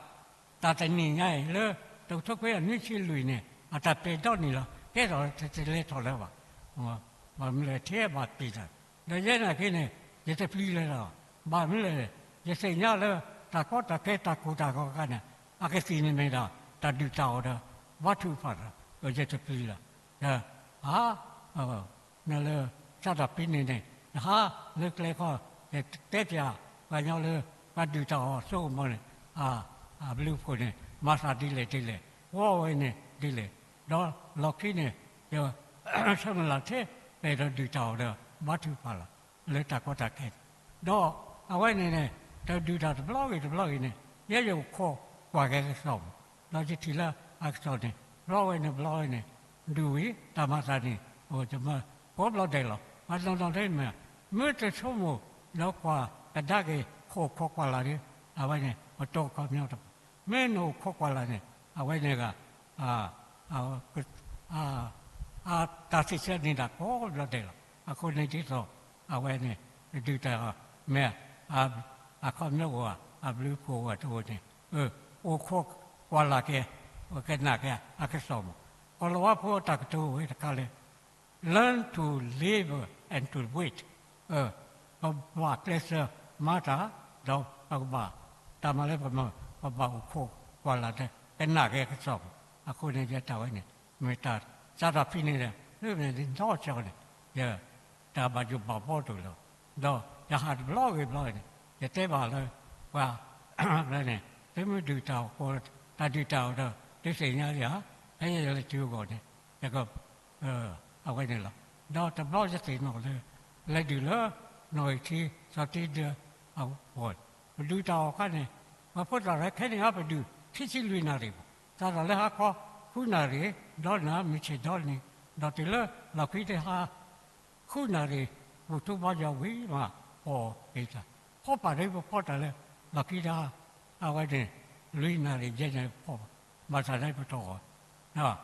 တၢ်တနံၤညါအံၤလၢ တကထိခွံကယၤနွံဆံလွံၢ်န့ၣ် အတၢ်ပဲာ်ဒီနံၣ်လီၤ. ကဲထီၣ်တလဲၤထီၣ်လၢၤဘၣ်. ဘၣ်မနုၤလဲၣ် ထဲဘၣ်ပျံၤတၢ်, ဒီးယဲနာ်က့န့ၣ် ယတပျံၤလၢၤဘၣ်. ဘၣ်မနုၤလဲၣ်, ယသ့ၣ်ညါလၢ တၢ်ကီတၢ်ခဲတၢ်ကိၢ်တၢ်ဂီၤအခါန့ၣ် အကသံၣ်န့ၣ်မ့ၢ်ဒၣ် တၢ်ဒုၣ်တၢ်အီၣ်ဒီး ဘါထုကဖၣ်ဒီး ယတပျံၤလၢၤ. ဒီး နလၢ စးထီၣ်ဖဲန့ၣ်န့ၣ် နဟးလၢကျဲခီ ယတဲပၠး ပှၤကညီလၢ ပှၤဒုၣ်တၢ်အီၣ်စိကမီၤန့ၣ် အဘျုးအဖှိၣ်န့ၣ် မၤသးဒ်လဲၣ်ဒ်လဲၣ်, ဝီဝဲန့ၣ်ဒ်လဲၣ်, ဒီးလီၢ်ခံန့ၣ် ယ ဆၢမုၢ်လၢ်ထဲ ပအဲၣ်ဒိးဒုၣ်တၢ်အီၣ်ဒီး ဘါထုကဖၣ်လီၤ လၢတၢ်ကီတၢ်ခဲ, ဒီးအဝဲန့ၣ်န့ၣ် တဒုၣ်တၢ်တဘျီဂ့ၤတဘျီဂ့ၤန့ၣ် ယဲယအိၣ်ခိးကွၢ်က့ၤအကစီၣ်မး, ဒီးယထံၣ်လၢအကစီၣ်န့ၣ် ဘျီဝဲန့ၣ်ဘျီဝဲန့ၣ် ဒုးဝံၤ တၢ်မၤသးန့ၣ် အိၣ်တမၢ ကိးဘျီဒဲးလီၤ. ပှၤနီၢ်နီၢ်ဒ်မ့ၢ် မ့ၢ်တဆိကမိၣ် ဒီးကွၢ်ကဒါက့ၤ ခိးခိးကွၢ်လၢ်ဒီး အဝဲန့ၣ် ပတိၢ်ခီပညီတဘၣ်. မ့ၢ်နအိၣ်ခိးကွၢ်လၢ်န့ၣ် အဝဲန့ၣ်ဂ့ၤ အတၢ်စံးဆၢန့ၣ်ဒၣ်ကိးဘျီဒဲးလီၤ. အဃိန့ၣ်ဒ်သိး အဝဲန့ၣ် ဒုၣ်တၢ်အီၣ် မ့ၢ် အခီပညီအိၣ် အဘျုးအဖှိၣ်အိၣ်တအိၣ်န့ၣ် အိၣ်ခိးကွၢ်လၢ်က့ၤ ကနၣ်က့ၤအကစီၣ်မး. ကီၤလၤဝါဖိအတၢ်ကတိၤဝဲတခါလၢ learn to labor and to wait, ပဘၣ်ကျဲးစၢးမၤတၢ် ဒီးပကဘၣ် တၢ်မၤလၢပမၤ ပဘၣ်အိၣ်ခိးကွၢ်လၢ်ဒီး ကနၣ်က့ၤအကစီၣ်မး. အဃိန့ၣ် ယတၢ်ဝဲန့ၣ် မ့ၢ်တၢ်စးထီၣ်ဖဲန့ၣ်ဒီး လၢန့ၣ်ဒီးနီၢ်ကီၢ်န့ၣ် ယ တၢ်ဘၣ်ယိၣ်ဘၣ်ဘီတအိၣ်လၢၤ, ဒီးယဟးတဘျီဂ့ၤဘျီဂ့ၤန့ၣ် ယတဲဘၣ်လၢ ပှၤ လၢန့ၣ် သုမ့ၢ်ဒုၣ်တၢ်အီၣ် တၢ်ဒုၣ်တၢ်အီၣ်ဒီး သုသ့ၣ်ညါလံဧါ, ဖဲယလဲၤတုၤအဂီၢ်န့ၣ် ယက အဝဲန့ၣ်လီၤ. ဒီးတဘျီယသ့ၣ်နီၣ်လၢ လဲၤဒုးလၢ နီၣ်ဂံၢ်ထံ စီၤတံဒၢ အဂီၢ် ပဒုးတၢ်အီၣ်အခါန့ၣ် ပှၤဖိသၣ်လၢခဲန့ၣ်အါ ပဒုး ခံဆံလွံၢ်နၣ်ရံၣ်ဘၣ်. စးထီၣ်လၢဟါခီ ဃုနၣ်ရံၣ် ဒီနၤ မုၢ်ဆ့ၣ်ဒီနံၤ ဒီးတုၤလၢလီၢ်ခံတဟါ ဃုနၣ်ရံၣ် ပူၤထူဘီယီၤဝံၤမး ဖီၣ်က့ၤတၢ် ဖီၣ်ပာ်ဒ်ပဖီၣ်တၢ်လၢ လီၢ်ခံတဟါ အဝဲန့ၣ် လွံၢ်နၣ်ရံၣ်ယဲၢ်နၣ်ရံၣ်ဖီၣ်ဘၣ် ဘၣ်ဆၣ်သနာ်က့ပတီၢ်အီၤ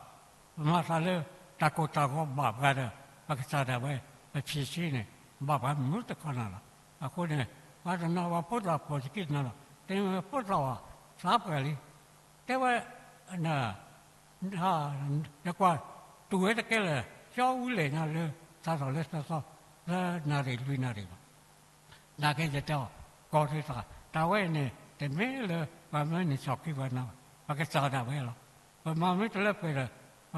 ပမၤသးလၢ တၢ်ကိၢ်တၢ်ဂီၤဘၣ်ပှၤဒီး ပကစၢ်ဒၣ်ဝဲ ပဖြေရှင်းန့ၣ် ဘၣ်ပှၤမုၢ်တခီနၤလီၤ. အဃိန့ၣ် ပှၤတနီၤပှၤဖိသၣ်ဖိတက့ၢ်နီၤလီၤ တမ့ၢ်ဖိသၣ်ဝဲ သးပှၢ်လံ တဲဝဲ ယကွၢ်တူၢ်ဝဲတကဲလၢာ် ကၠီအူလဲၣ်ညါလၢ စးထီၣ်လၢသီသီ လၢနၣ်ရံၣ်လွံၢ်နၣ်ရံၣ်ဘၣ် နာ်က့ယတဲအီၤ ကီၢ်သုသး တၢ်ဝဲန့ၣ် တမ့ၢ်လၢပှၤမၢန့ၢ်ဆီၣ်ခံပှၤနီၤ ပကစၢ်ဒၣ်ဝဲလီၤ. ပမၤမ့ၢ်တလၢပှဲၤဒီး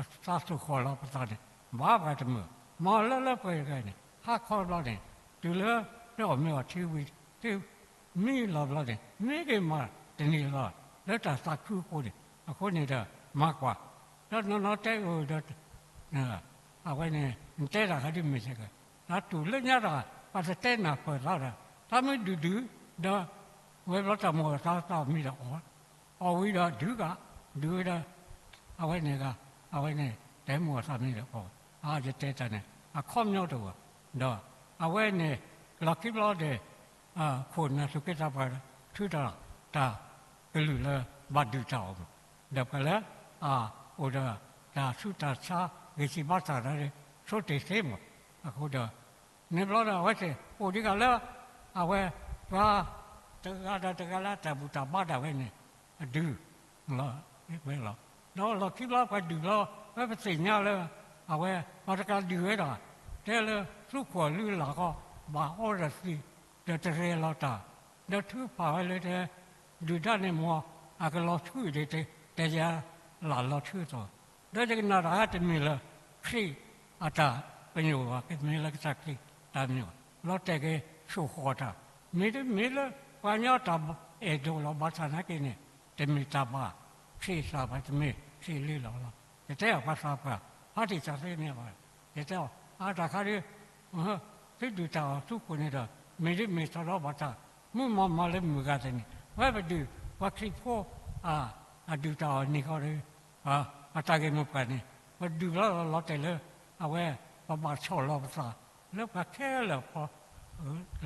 ပသးသူၣ်ဃီၣ်လီၤပသးန့ၣ် ဘၣ်ပှၤတမုာ် မၤလၢလၢပှဲၤတဂၤန့ၣ် ဟါခီဘျီန့ၣ် တုၤလၢ တအီၣ်မ့ၢ်အီၣ်ထံဝံၤ မံလီၤဘျီန့ၣ် မ့ၢ်က့ၤမၤတန့ၢ်လီၤ လၢတၢ်သးခုအဃိန့ၣ် အဃိန့ၣ်ဒီး မၤကွၢ် ဒီးနီၢ်နီၢ်တဲအိၣ်ဒီး အဝဲန့ၣ် နတဲတၢ်ခါဒ်မ့ၢ်စ့ၢ်ကီး တၢ်တူၢ်လၢညါတၢ် ပှၤတတဲနၢ်ပၢၢ်သးဒီး တၢ်မ့ၢ်ဒုၣ်ဒုၣ် ဒီး ဝဲဘျီတၢ်မိၣ်အသးသးမံဒီးအီၣ် အီၣ်ဝံၤဒီးဒုးကး ဒုးဝဲဒီး အဝဲန့ၣ်ဂ့ၤ အဝဲန့ၣ် တၢ်မိၣ်အသးမံဒီးအီၣ် အါယတဲတၢ်န့ၣ် အခီပညီတအိၣ် ဒီး အဝဲန့ၣ် လီၢ်ခံဘျီဒီး ခိၣ်နၢ်သူၣ်က့သးပှၢ် ထုးတၢ် တၢ်ကလုၢ်လၢဘၣ်ဒုၣ်တၢ်အီၣ်မး ဒီးပှၤလၢ အအိၣ်ဒီး တၢ်ဆူးတၢ်ဆါ ဂ့ၤစံးဘါစၢ်ဒီး ဆိတ့ၢ်သ့မး အဃိဒီး န့ၣ်ဘျီဒီးအဝဲသ့ၣ် အိၣ်ဒံးဂၤလၢ အဝဲ ပှၤ တဂၤဒီးတဂၤလၢတၢ်ဘူၣ်တၢ်ဘါဒၣ်ဝဲန့ၣ် အဒုး လီၤ ဝဲလီၤ ဒီးလီၢ်ခံဘျီပှၤဒုးဘျီ ဝဲပသ့ၣ်ညါလၢ အဝဲ ပှၤတကးဒုးဝဲဒၣ် တဲလၢသူခိၣ်အလုၢ်အလၢ်ဃီ ဘၣ်အီဒီးသံး ဒီးတရဲၣ်လီၤတၢ် ဒီးထုကဖၣ်ဝဲလၢတဲ ဒုၣ်ဒါန့ၣ်မ့ၢ် အကလီၤဆှုၣ်ဒီး တယၤလၢ်လီၤဆှုၣ်အသိး ဒီးယကနၣ်တၢ်တမ့ၢ်လၢ ခရံာ်အတၢ်ပညိၣ်ဘၣ် ကမ့ၢ်လၢကစၢ်ခရံာ်တၢ်ပညိၣ်ဘၣ် လီၤတဲာ်က့ၤဆိၣ်ဃီၣ်တၢ် မ့တမ့ၢ်လၢပှၤကညီတၢ်အဲၣ်ဒိးလီၤ ဘၣ်ဆၣ်သနာ်က့န့ၣ် တမ့ၢ်တၢ်ဘၣ်ခရံာ်အသးဘၣ် တမ့ၢ် ခရံာ်လံလီၤလီၤ. ယတဲအီၤပှၤသးပှၢ် ဖါတံၢ်သးသ့န့ၢ်ဘၣ်, ယတဲအီၤ အတၢ်ခါဒုး သုဒုၣ်တၢ်အီၣ်သုကိၣ်န့ၣ်ဒီး မ့ၢ်ဒ်မ့ၢ်ထီၣ်ဒီးဘၣ်တၢ် မုၢ်မီၢ်မၤလၢမုၢ်ဂၤသ့ၣ်န့ၣ် ဝဲပဒုး ပှၤခရံာ်ဖိ အဒုၣ်တၢ်အီၣ်န့ၢ်ဃီဒီး ပတၢ်ဂ့ၢ်မိၢ်ပှၢ်န့ၣ် ပဒုးဘျီလီၤလီၤတဲာ်လၢ အဝဲ ပဘၣ်ဆီၣ်လီၤပသး လၢပှၤခဲလၢာ်အဖီ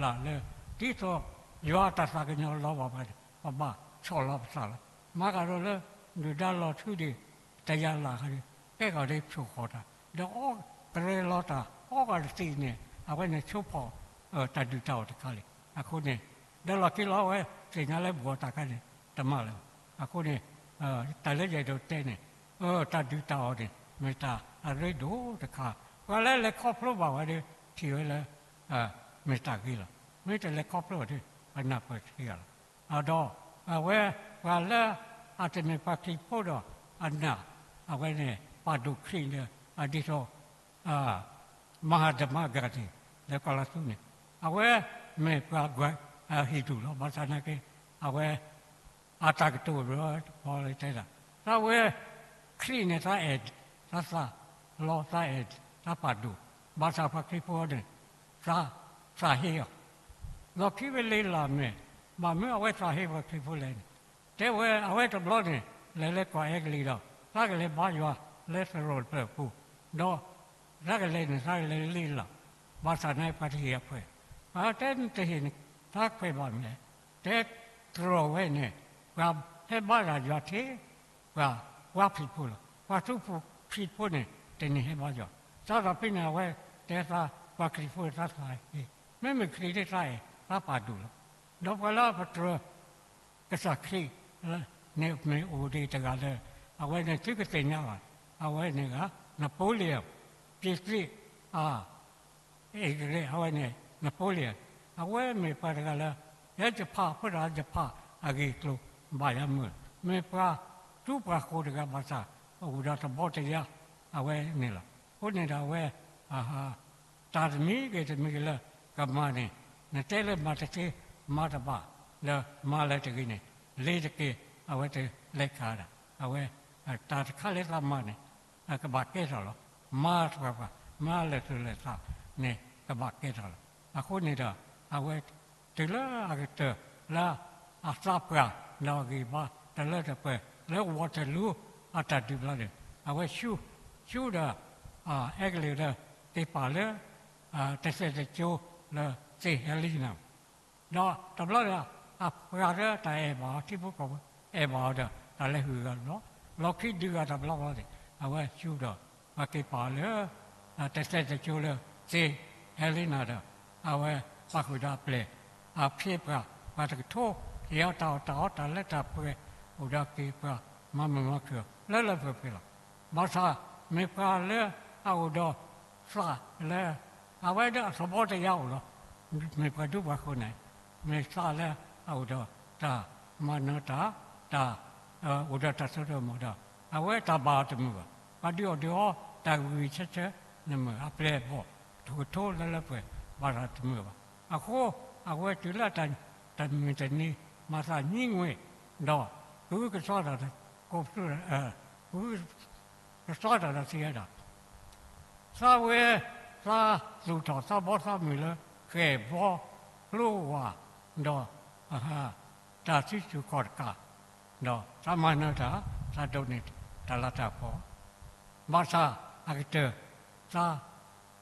လာ်လၢ ဒ်သိးယွၤအတၢ်သးကညီၤလီၤဘၣ်ပှၤန့ၣ် ပဘၣ်ဆီၣ်လီၤပသးလီၤ. မၤကဒီးလၢ ဒုၣ်ဒါလီၤထူဒံး တယၤလၢ်ဃီဒီး ကဲကီၤဒ်ဖျိးဃီၤတၢ် ဒီးအီၣ်တရဲလီၤတၢ် အီၣ်ကီၤတသံးန့ၣ် အဝဲန့ၣ်ဆိဖီၣ် တၢ်ဒုၣ်တၢ်အီၣ်တခါလံ. အဃိန့ၣ် ဒီးလီၢ်ခံလီၤဝဲ သ့ၣ်ညါလၢဘူးအီၤတၢ်ခါန့ၣ် တမၤလၢၤဘၣ်. အဃိန့ၣ် တၢ်လၢယအဲၣ်ဒိးတဲန့ၣ် တၢ်ဒုၣ်တၢ်အီၣ်န့ၣ် မ့ၢ်တၢ်အရ့ဒိၣ်တခါ, ပှၤလၢလဲၤခီဖျိဘၣ်ဝဲဒီး ထံၣ်ဝဲလၢ မ့ၢ်တၢ်ဂ့ၤလီၤ. မ့ၢ်တလဲၤခီဖျိဘၣ်ဒီး ပနၢ်ပၢၢ်တသ့ဘၣ်လီၤ. ဒီး အဝဲ ပှၤလၢ အတမ့ၢ်ပှၤခရံာ်ဖိဒီးအနၢ် အဝဲန့ၣ် ပာ်ဒိၣ်ခရံာ်န့ၣ် ဒ်သိး မၤဟးဒမးဂၤန့ၣ် လၢကီၢ်လါသူန့ၣ် အဝဲ မ့ၢ်ပှၤ ဟံၣ်ဒူၣ်လီၤ. ဘၣ်ဆၣ်နာ်က့ အဝဲ အတၢ်ကတိၤဘၣ် ပီလတဲဒၣ် သးဝဲ ခရံာ်န့ၣ် သးအဲၣ် သးသးလီ သးအဲၣ် သးပာ်ဒိၣ် ဘၣ်ဆၣ်ပှၤခရံာ်ဖိန့ၣ် သး သးဟ့အီၤ လီၢ်ခံဝဲလံလၢ်မဲာ် ဘၣ်မနုၤအဝဲသးဟ့ပှၤခရံာ်ဖိလဲၣ်န့ၣ် တဲဝဲအဝဲတဘျီန့ၣ် လဲၤလၢကီၢ်အဲကလံးဒီး သးကလဲၤဘါယွၤလၢသရိာ်တဖျၢၣ်အပူၤ ဒီး သးကလဲၤန့ၣ် သးကလဲၤလံလၢ် ဘၣ်ဆၣ်န့ၣ်ပှၤတဟ့ၣ်အခွဲး ပှၤတဲတဟ့ၣ်န့ၣ် သးခွဲးဘၣ်မနုၤလဲၣ် တဲသရိာ်ဝဲန့ၣ် ပှၤဟဲဘါယွၤထဲ ပှၤ ပှၤခရံာ်ဖိလီၤ. ပှၤသူခရံာ်ဖိန့ၣ် တန့ၢ်ဟဲဘါယွၤ စးထီၣ်ဖဲန့ၣ် အဝဲတဲသး ပှၤခရံာ်ဖိသးသးဟ့ မ့မ့ၢ်ခရံာ်ဒ်သးအဲၣ် သးပာ်ဒိၣ်လီၤ. ဒီးပှၤလၢပတြၢၤ ကစၢ်ခရံာ် န့ၣ်မ့ၢ်အိၣ်ဒံးတဂၤလၢ အဝဲန့ၣ်သုကသ့ၣ်ညါဘၣ် အဝဲန့ၣ်ဂ့ၤ Napoleon ပြင်သစ် အ အ့ကလံး အဝဲန့ၣ် Napoleon အဝဲမ့ၢ်ပှၤတဂၤလၢ ယဲယဖး အဃိသတးယဖးအဂ့ၢ်အကျိၤ ဘၣ်ယၤမုာ် မ့ၢ်ပှၤသူပှၤဃိၤတဂၤဘၣ်ဆၣ် အိၣ်ဒီးသဘီတယါ အဝဲန့ၣ်လီၤ. အဃိန့ၣ်ဒီးအဝဲ တၢ်တမံၤဂ့ၤတမံၤဂ့ၤလၢကမၤန့ၣ် နတဲလၢမၤတသ့ မၤတဘၣ် လၢမၤလၢတဂ့ၤန့ၣ် လ့ၤတက့ၢ် အဝဲတလဲၤခးဒၣ် အဝဲ တၢ်တခါလၢသးမၤန့ၣ် ကဘၣ်ကဲထီၣ်လီၤ. မၤတပှၤပှၤ မၤလၢာ်သူၣ်လၢာ်သးန့ၣ် ကဘၣ်ကဲထီၣ်လီၤ. အဃိန့ၣ်ဒီး အဝဲ တုၤလၢအကတၢၢ်လၢ အသးပှၢ် ဒီးအဂံၢ်ဘါတလၢတပှဲၤ လၢ Waterloo အတၢ်ဒုးဘျီန့ၣ် အဝဲဆူ ဆူဒီး အဲကလံးဒီး က့ၤပာ်လၢ တစဲးတကၠိလၢ Saint Helena ဒီးတဘျီဒီး အပှၤလၢတၢ်အဲၣ်ဘၣ်အီၤ ထံဖိကီၢ်ဖိအဲၣ်ဘၣ်အီၤဒီး တၢ်လဲၤဟုၣ်ဂၤတဘျီ လီၢ်ခံဒုးဂၤတဘျီဘျီန့ၣ် အဝဲဆူဒီး ပှၤက့ၤပာ်အီၤလၢ တစဲးတကၠိလၢ Saint Helena ဒီး အဝဲပာ်ဃုာ်ဒီးအပျဲၢ် အဖံးပှၤ ပှၤတကထိ ယံာ်အီၤတၢ်အီၣ်တၢ်အီတၢ်လၢတၢ်ပှဲၤ အိၣ်ဒီးက့ၤပှၤမၤမုာ်မၤခုၣ်အီၤ လၢလၢပှဲၤပှဲၤလီၤ. ဘၣ်ဆၣ်မ့ၢ်ပှၤလၢအအိၣ်ဒီးသးလၢ အဝဲဒၣ်အသဘီတယါအိၣ်လီၤ. မ့ၢ်ပှၤဒူပှၤဃိၤန့ၣ် မ့ၢ်သးလၢအအိၣ်ဒီးတၢ်မၤနၢၤတၢ် တၢ် အိၣ်ဒီးတၢ်စိတၢ်ကမီၤဒီး အဝဲတၢ်ဘၣ်အီၤတမုာ်ဘၣ်. ပှၤဒုးအီၣ်ဒုးအီ တၢ်ဂံၢ်ဂံၢ်ဆၢဆၢ နမုာ်အပျဲၢ်အဘီၣ် တကထိလၢလၢပှဲၤပှဲၤ ဘၣ်တၢ်တမုာ်ဘၣ်. အဃိ အဝဲတုၤလၢတၢ်မုၢ်တနံၤ မၤသးညံငွ့ ဒီး ကအုကစွါတၢ် ကိးပသူ ကအုကစွါတၢ်ဒီးစံးဝဲဒၣ် သးဝဲ သးသူၣ်ထီၣ်သးဘီသးမုၢ်လၢ ဃဲၣ်ဘီ ဖျိဝါ ဒီး တၢ်စုဆူၣ်ခီၣ်တကး ဒီးသးမၤနၢၤတၢ် သးဒိးန့ၢ်တၢ်လၤတၢ်ကပီၤ ဘၣ်ဆၣ်အကတၢၢ် သး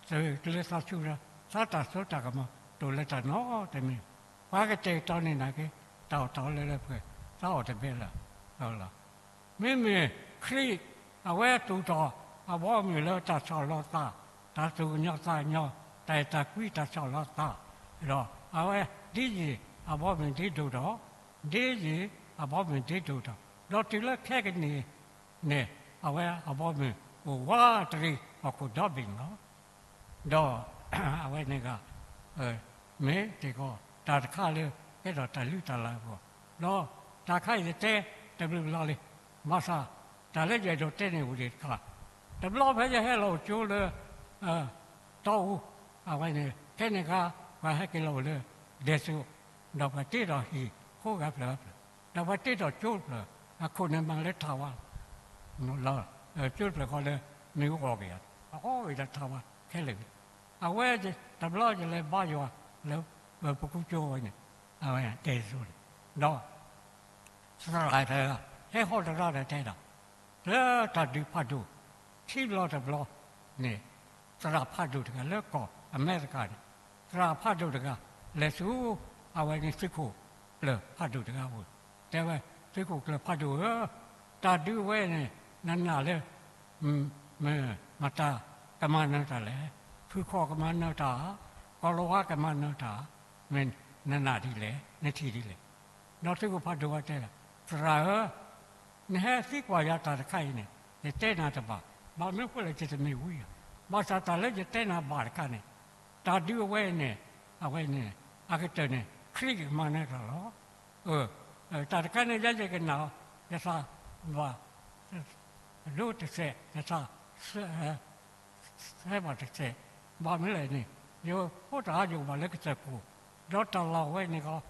သုးကလၢသးဆူၣ်လၢ သးတၢ်စိတၢ်ကမီၤ တအိၣ်လၢတၢ်နီတမံၤ, ပှၤကတဲာ်ကတီၤန့ၢ်နၤက့ၤ တၢ်အီၣ်တၢ်အီလၢလၢပှဲၤပှဲၤ သးအီၣ်တဘဲလၢၤလီၤ. မ့မ့ၢ်ခရံာ် အဝဲသူၣ်ထီၣ်အဘီအမုၢ်လၢတၢ်ဆီၣ်လီၤသး, တၢ်သူၣ်ကညီၤသးကညီၤ, တၢ်အဲၣ်တၢ်ကွံတၢ်ဆီၣ်လီၤသး, ဒီးအဝဲဒ်ယံာ်အဘီအမုၢ်ဒ်ဒိၣ်ထီၣ်, ဒ်ယံာ်အဘီအမုၢ်ဒ်ဒိၣ်ထီၣ်, ဒီးတုၤလၢခဲကနံၣ်န့ၣ် အဝဲအဘီအမုၢ်အိၣ်ဝးတရံးဟီၣ်ခိၣ်ဒီဘ့ၣ်န့ၣ်လီၤ. ဒီးအဝဲန့ၣ်ဂ့ၤ မ့ၢ်စ့ၢ်ကီး တၢ်တခါလၢ ကဲထီၣ်တၢ်လုၢ်တၢ်လၢ်အဂီၢ်, ဒီးတၢ်ခါအံၤယတဲတဘျုးဘျီလံ, ဘၣ်ဆၣ် တၢ်လၢယအဲၣ်ဒိးတဲန့ၣ်အိၣ်ဒံးတခါ, တဘျီဖဲယဟဲလီၤအိၣ်ကၠိလၢ တီအူ, အဝဲန့ၣ် ဖဲန့ၣ်အခါ ပှၤဟဲက့ၤလီၤအိၣ်လၢ ဒဲစိ, ဒီးပှၤတ့ထီၣ်ဟံၣ်ဖိဂၤဖျၢၣ်ဂၤဖျၢၣ်, ဒီးပှၤတ့ထီၣ်ကၠိတဖျၢၣ်, အခိၣ်န့ၣ်မၤလၢထးဝါလီၤ. လီၤ, ကၠိတဖျၢၣ်ဃီလၢ မ့ၣ်အူအီၣ်က့ၤယၤ, အအီၣ်က့ၤတၢ်ထးဝါခဲလၢာ်, အဝဲတဘျီယလဲၤဘါယွၤလၢ ပကူကၠိဝဲန့ၣ်, အဝဲတဲသိန့ၣ်, ဒီး သရၣ်တဂၤ ဟဲဟီတရါဒီးတဲဒီး, လၢတၢ်ဒုးဖးဒိၣ် ခံဘျီတဘျီန့ၣ်, သရၣ်ဖးဒိၣ်တဂၤလၢကီၢ်အမဲရကၤန့ၣ်, သရၣ်ဖးဒိၣ်တဂၤ လဲၤဆူ အဝဲန့ၣ်သုးခိၣ်ကျၢၢ်ဖးဒိၣ်တဂၤအအိၣ်, တဲဝဲ, သုးခိၣ်ကျၢၢ်ဖးဒိၣ်ဧၢ, တၢ်ဒုးအဝဲန့ၣ် နနာ်လၢ မတၤကမၤနၢၤတၢ်လဲၣ်, ဖုၣ်ခီၣ်ကမၤနၢၤတၢ်, ကီၤလၤဝါကမၤနၢၤတၢ်, မ့ၢ်နနာ်ဒ်လဲၣ်, နထံၣ်ဒ်လဲၣ်. ဒီးသုးခိၣ်ဖးဒိၣ်ဝဲတဲလီၤ, သရၣ်ဧၢ, နဟဲသံကွၢ်ယၤတၢ်တခါအံၤန့ၣ် ယတဲနၤတဘၣ်, ဘၣ်မနုၤဃိလဲၣ် ယတမ့ၢ်ဝံဧါ, ဘၣ်ဆၣ်တၢ်လၢယတဲနၤဘၣ်တခါန့ၣ်, တၢ်ဒုးအဝဲန့ၣ်, အဝဲန့ၣ် အကတၢၢ်န့ၣ် ခရံာ်ကမၤနၢၤတၢ်လီၤ. တၢ်တခါန့ၣ် ယဲယကနၣ်, ယသးဘၣ် ဒိတစဲး ယသး စဲဘၣ်တစဲး, ဘၣ်မနုၤလဲၣ်န့ၣ်, ယဖိတၢ်အါယိာ်ဘၣ်လၢကစၢၢ်ခိၣ်, ဒီးတၢ်လီၢ်ဝဲန့ၣ်ကီး,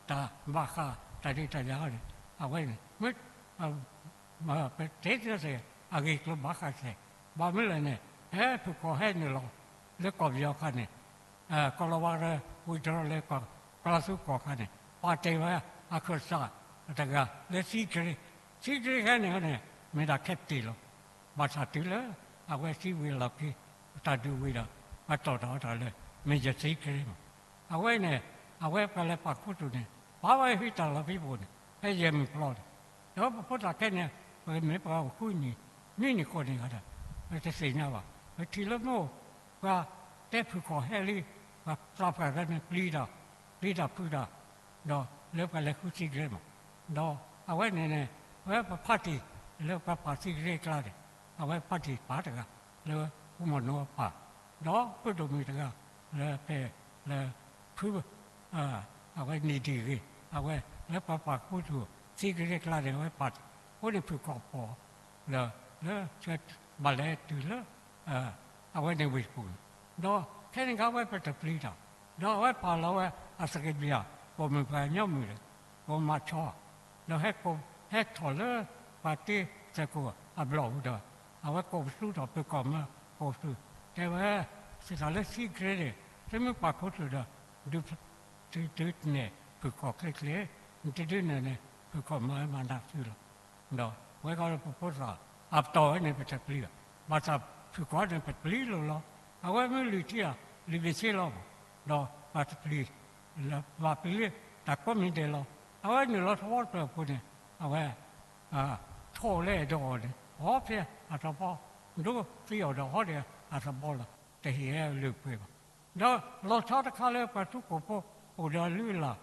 တၢ်ဘၣ်ဃးတၢ်ဒုးတၢ်ယၤန့ၣ်, အဝဲန့ၣ် မ့ၢ် ပတဲတစဲး အဂ့ၢ်ကျိၤဘၣ်ဃးစဲး, ဘၣ်မနုၤလဲၣ်န့ၣ်, ဖဲဖုၣ်ခီၣ်ဟဲနုာ်လီၤ လၢကီၢ်ပယီၤအခါန့ၣ်, ကီၤလၤဝါ ဝံၤတရီလၢ ကီၤလၤသူကီၢ်အခါန့ၣ် ပာ်တ့ၢ်ဝဲ အခၢၣ်စးတဂၤလၢသံကရ့, သံကရ့ခဲန့ၣ်န့ၣ် မ့ၢ်ဒၣ် captain လီၤ. ဘၣ်ဆၣ်တုၤလၢ အဝဲသံဝံၤအလီၢ်ခံ တၢ်ဒုးဝံၤဒီး ပတီၢ်ထီၣ်အီၤတၢ်လၢ Major သံကရ့မး. အဝဲန့ၣ် အဝဲပှၤလဲၤပာ်ခူသူၣ်န့ၣ် ပာ်ဝဲဟံးတၢ်လီၢ်ဖံးပူၤန့ၣ် ဖဲယဲၢ်မုၢ်ပျီန့ၣ်, ဒီးပဖိသၣ်ခဲန့ၣ် ပမ့ၢ်ပှၤအိၣ်ဃုနံၣ် နွံနံၣ်ဃိးနံၣ်ဂၤဒီး ပတသ့ၣ်ညါဘၣ်. ပထံၣ်လၢမိၢ် ပှၤတဲဖုၣ်ခီၣ်ဟဲလံ, ပှၤသးပှၢ်တဂၤန့ၣ် ပျံၤတၢ်, ပျံၤတၢ်ဖုးတၢ်, ဒီးလၢပှၤလဲၤဃုသံကရ့မး. ဒီးအဝဲန့ၣ်န့ၣ် အဝဲပဖါတံၢ် လၢပှၤပာ်သံကရ့အကျါန့ၣ် အဝဲဖါတံၢ်ပၢ်တဂၤ လၢဖိမီၤနိအပၢ်, ဒီးဖိဒိၣ်မုၣ်တဂၤ လၢဖဲ လၢ ဖု အဝဲန့ၣ်ဒံၣ်ဂ့ၤ အဝဲလၢပှၤပာ်ခူသူၣ်သံကရ့အကျါန့ၣ် အဝဲပာ်တံၢ်, အဃိန့ၣ်ဖုၣ်ခီၣ်ပိာ် လၢ လၢဆၢဘၣ်လဲၤတုၤလၢ အဝဲန့ၣ်ဝ့ၢ်တပူၤန့ၣ်, ဒီးခဲန့ၣ်ခါဝဲပတပျံၤတၢ်, ဒီးအဝဲပာ်လီၤဝဲအသက့ဘံၣ် ပိာ်မုၣ်ပှၤကညီမုၣ်ဒီး ပိာ်မၤဆီ, ဒီးဟဲထီၣ်လၢ ပှၤတ့စၢၢ်ခိၣ်အဘျီၣ်ပူၤဒီး အဝဲကိးပသူထီၣ်ဖုၣ်ခီၣ်မၢကိးပသူ, တဲဝဲ စံးတၢ်လၢသံကရ့န့ၣ် သုမ့ၢ်ပာ်ခူသူၣ်ဒီး ဒုး ဒုးနဲၣ်ဖုၣ်ခီၣ်ချ့ချ့, နတဒုးနဲၣ်န့ၣ် ဖုၣ်ခီၣ်မၤမၤနၢၤသုလီၤ. ဒီးဝဲဃီဒီးပဖိသၣ် အပတီၢ်ဝဲန့ၣ် ပတပျံၤဘၣ်, ဘၣ်ဆၣ်ဖုၣ်ခီၣ်န့ၣ် ပပျံၤလိာ်လီၤ. အဝဲမ့ၢ်လုၢ်ထံဧါ လုၢ်ဘ့ၣ်ဆ့လီၤမး, ဒီးပတပျံၤ ဘၣ်ပျံၤလၢတၢ်ကိးမံၤဒဲးလီၤ. အဝဲနုာ်လီၤသဝီတဖျၢၣ်အပူၤန့ၣ် အဝဲ ထီၣ်လၢအဲၣ်ဒိးအီၤန့ၣ် ဟီဖဲအသဘီ, ဒိသံအီၤဒီးဟီဒံးအသဘီလီၤ, တဟ့ၣ်ဟဲလုၢ်ပှ့ၤဘၣ်. ဒီးလီၤဆီတခါလၢပှၤထူကိၢ်ဖိ အိၣ်ဒီးအလုၢ်အလၢ်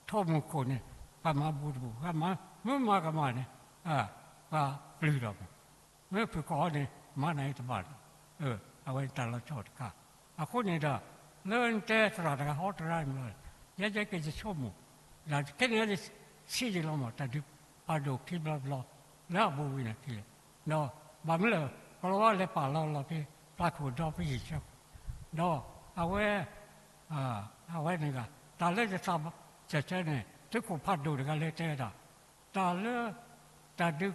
ထီၣ်မူခိၣ်န့ၣ် ပှၤမၤဘူၣ်တဘူၣ်, ပှၤမၤမုၢ်မၤကမၣ်န့ၣ် ပှၤပျုၢ်ဒီးမး, မ့ၢ်ဖုၣ်ခီၣ်အီၤန့ၣ် မၤနၤအံၤတဘၣ်လီၤ. အဝဲတၢ်လီၤဆီတခါ, အဃိန့ၣ်ဒီး လၢနတဲသရၣ်တဂၤဟီတရါန့ၣ်လီၤ, ယဲယဲက့ၤယဆိကမိၣ်, ဒီးခဲန့ၣ်ယဆံးယံာ်လီၤမး တၢ်ဒုးဖးဒိၣ်ခံဘျီတဘျီ လၢအဘူးဝံၤန့ၣ်ခံလဲၣ်, ဒီးဘၣ်မနုၤလဲၣ် ကီၤလၤဝါလဲၤပာ်လီၤလီၤဖဲ ဖျါခိၣ်ဒီဖဲယံၤဆၢ, ဒီးအဝဲ အဝဲန့ၣ်ဂ့ၤ တၢ်လၢယသးစၢၤဆၢန့ၣ် သုးခိၣ်ဖးဒိၣ်တဂၤလၢတဲဝဲဒၣ်, တၢ်လၢ တၢ်ဒုး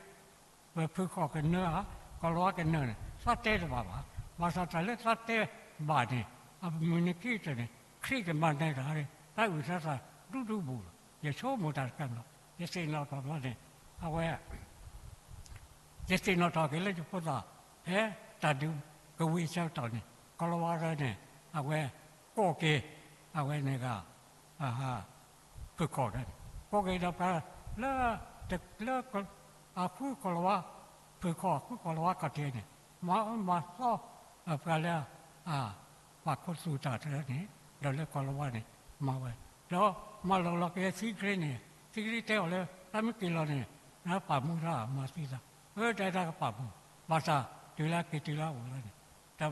ပဖုၣ်ခီၣ်ကနၢဧါ, ကီၤလၤဝါကနၢန့ၣ် သးတဲတဘၣ်ဘၣ်. ဘၣ်ဆၣ်တၢ်လၢသးတဲဘၣ်န့ၣ် အမုၢ်နံၤခံကတၢၢ်န့ၣ် ခရံာ်ကမၤနၢၤတၢ် သးအုၣ်သးသးဒူဒူဘူးလီၤ. ယဆိကမိၣ်တၢ်တခါန့ၣ်လီၤ. ယသ့ၣ်နီၣ်ထီၣ်ဘျီန့ၣ် အဝဲ ယသ့ၣ်နီၣ်ထီၣ်က့ၤလၢယဖိသၣ် ဖဲတၢ်ဒုးကဝံၤအဆၢကတီၢ်န့ၣ် ကီၤလၤဝါန့ၣ် အဝဲကိးက့ၤ အဝဲန့ၣ်ဂ့ၤ ဖုၣ်ခီၣ်န့ၣ် ကိးက့ၤဒီးပှၤလၢ လၢ အဃုကီၤလၤဝါ ဖုၣ်ခီၣ်ဃုကီၤလၤဝါခီၣ်ထံးန့ၣ် မၤအၢမၤသီ ပှၤလၢ ပာ်ခူသူၣ်တၢ်တဖၣ်န့ၣ် ဒီးလၢကီၤလၤဝါန့ၣ် မၤဝဲ ဒီးမၤလီၤလီၤက့ၤသံကရ့န့ၣ် သံကရ့တဲအီၤလၢ တၢ်မ့ၢ်က့ၤလီၤန့ၣ် နပာ်မူတၢ်မၤသံသး အၢ တၢ်တၢ်ကပာ်မူ ဘၣ်ဆၣ်တုၤလၢက့ၤတုၤလၢအအိၣ်လီၤန့ၣ် တၢ်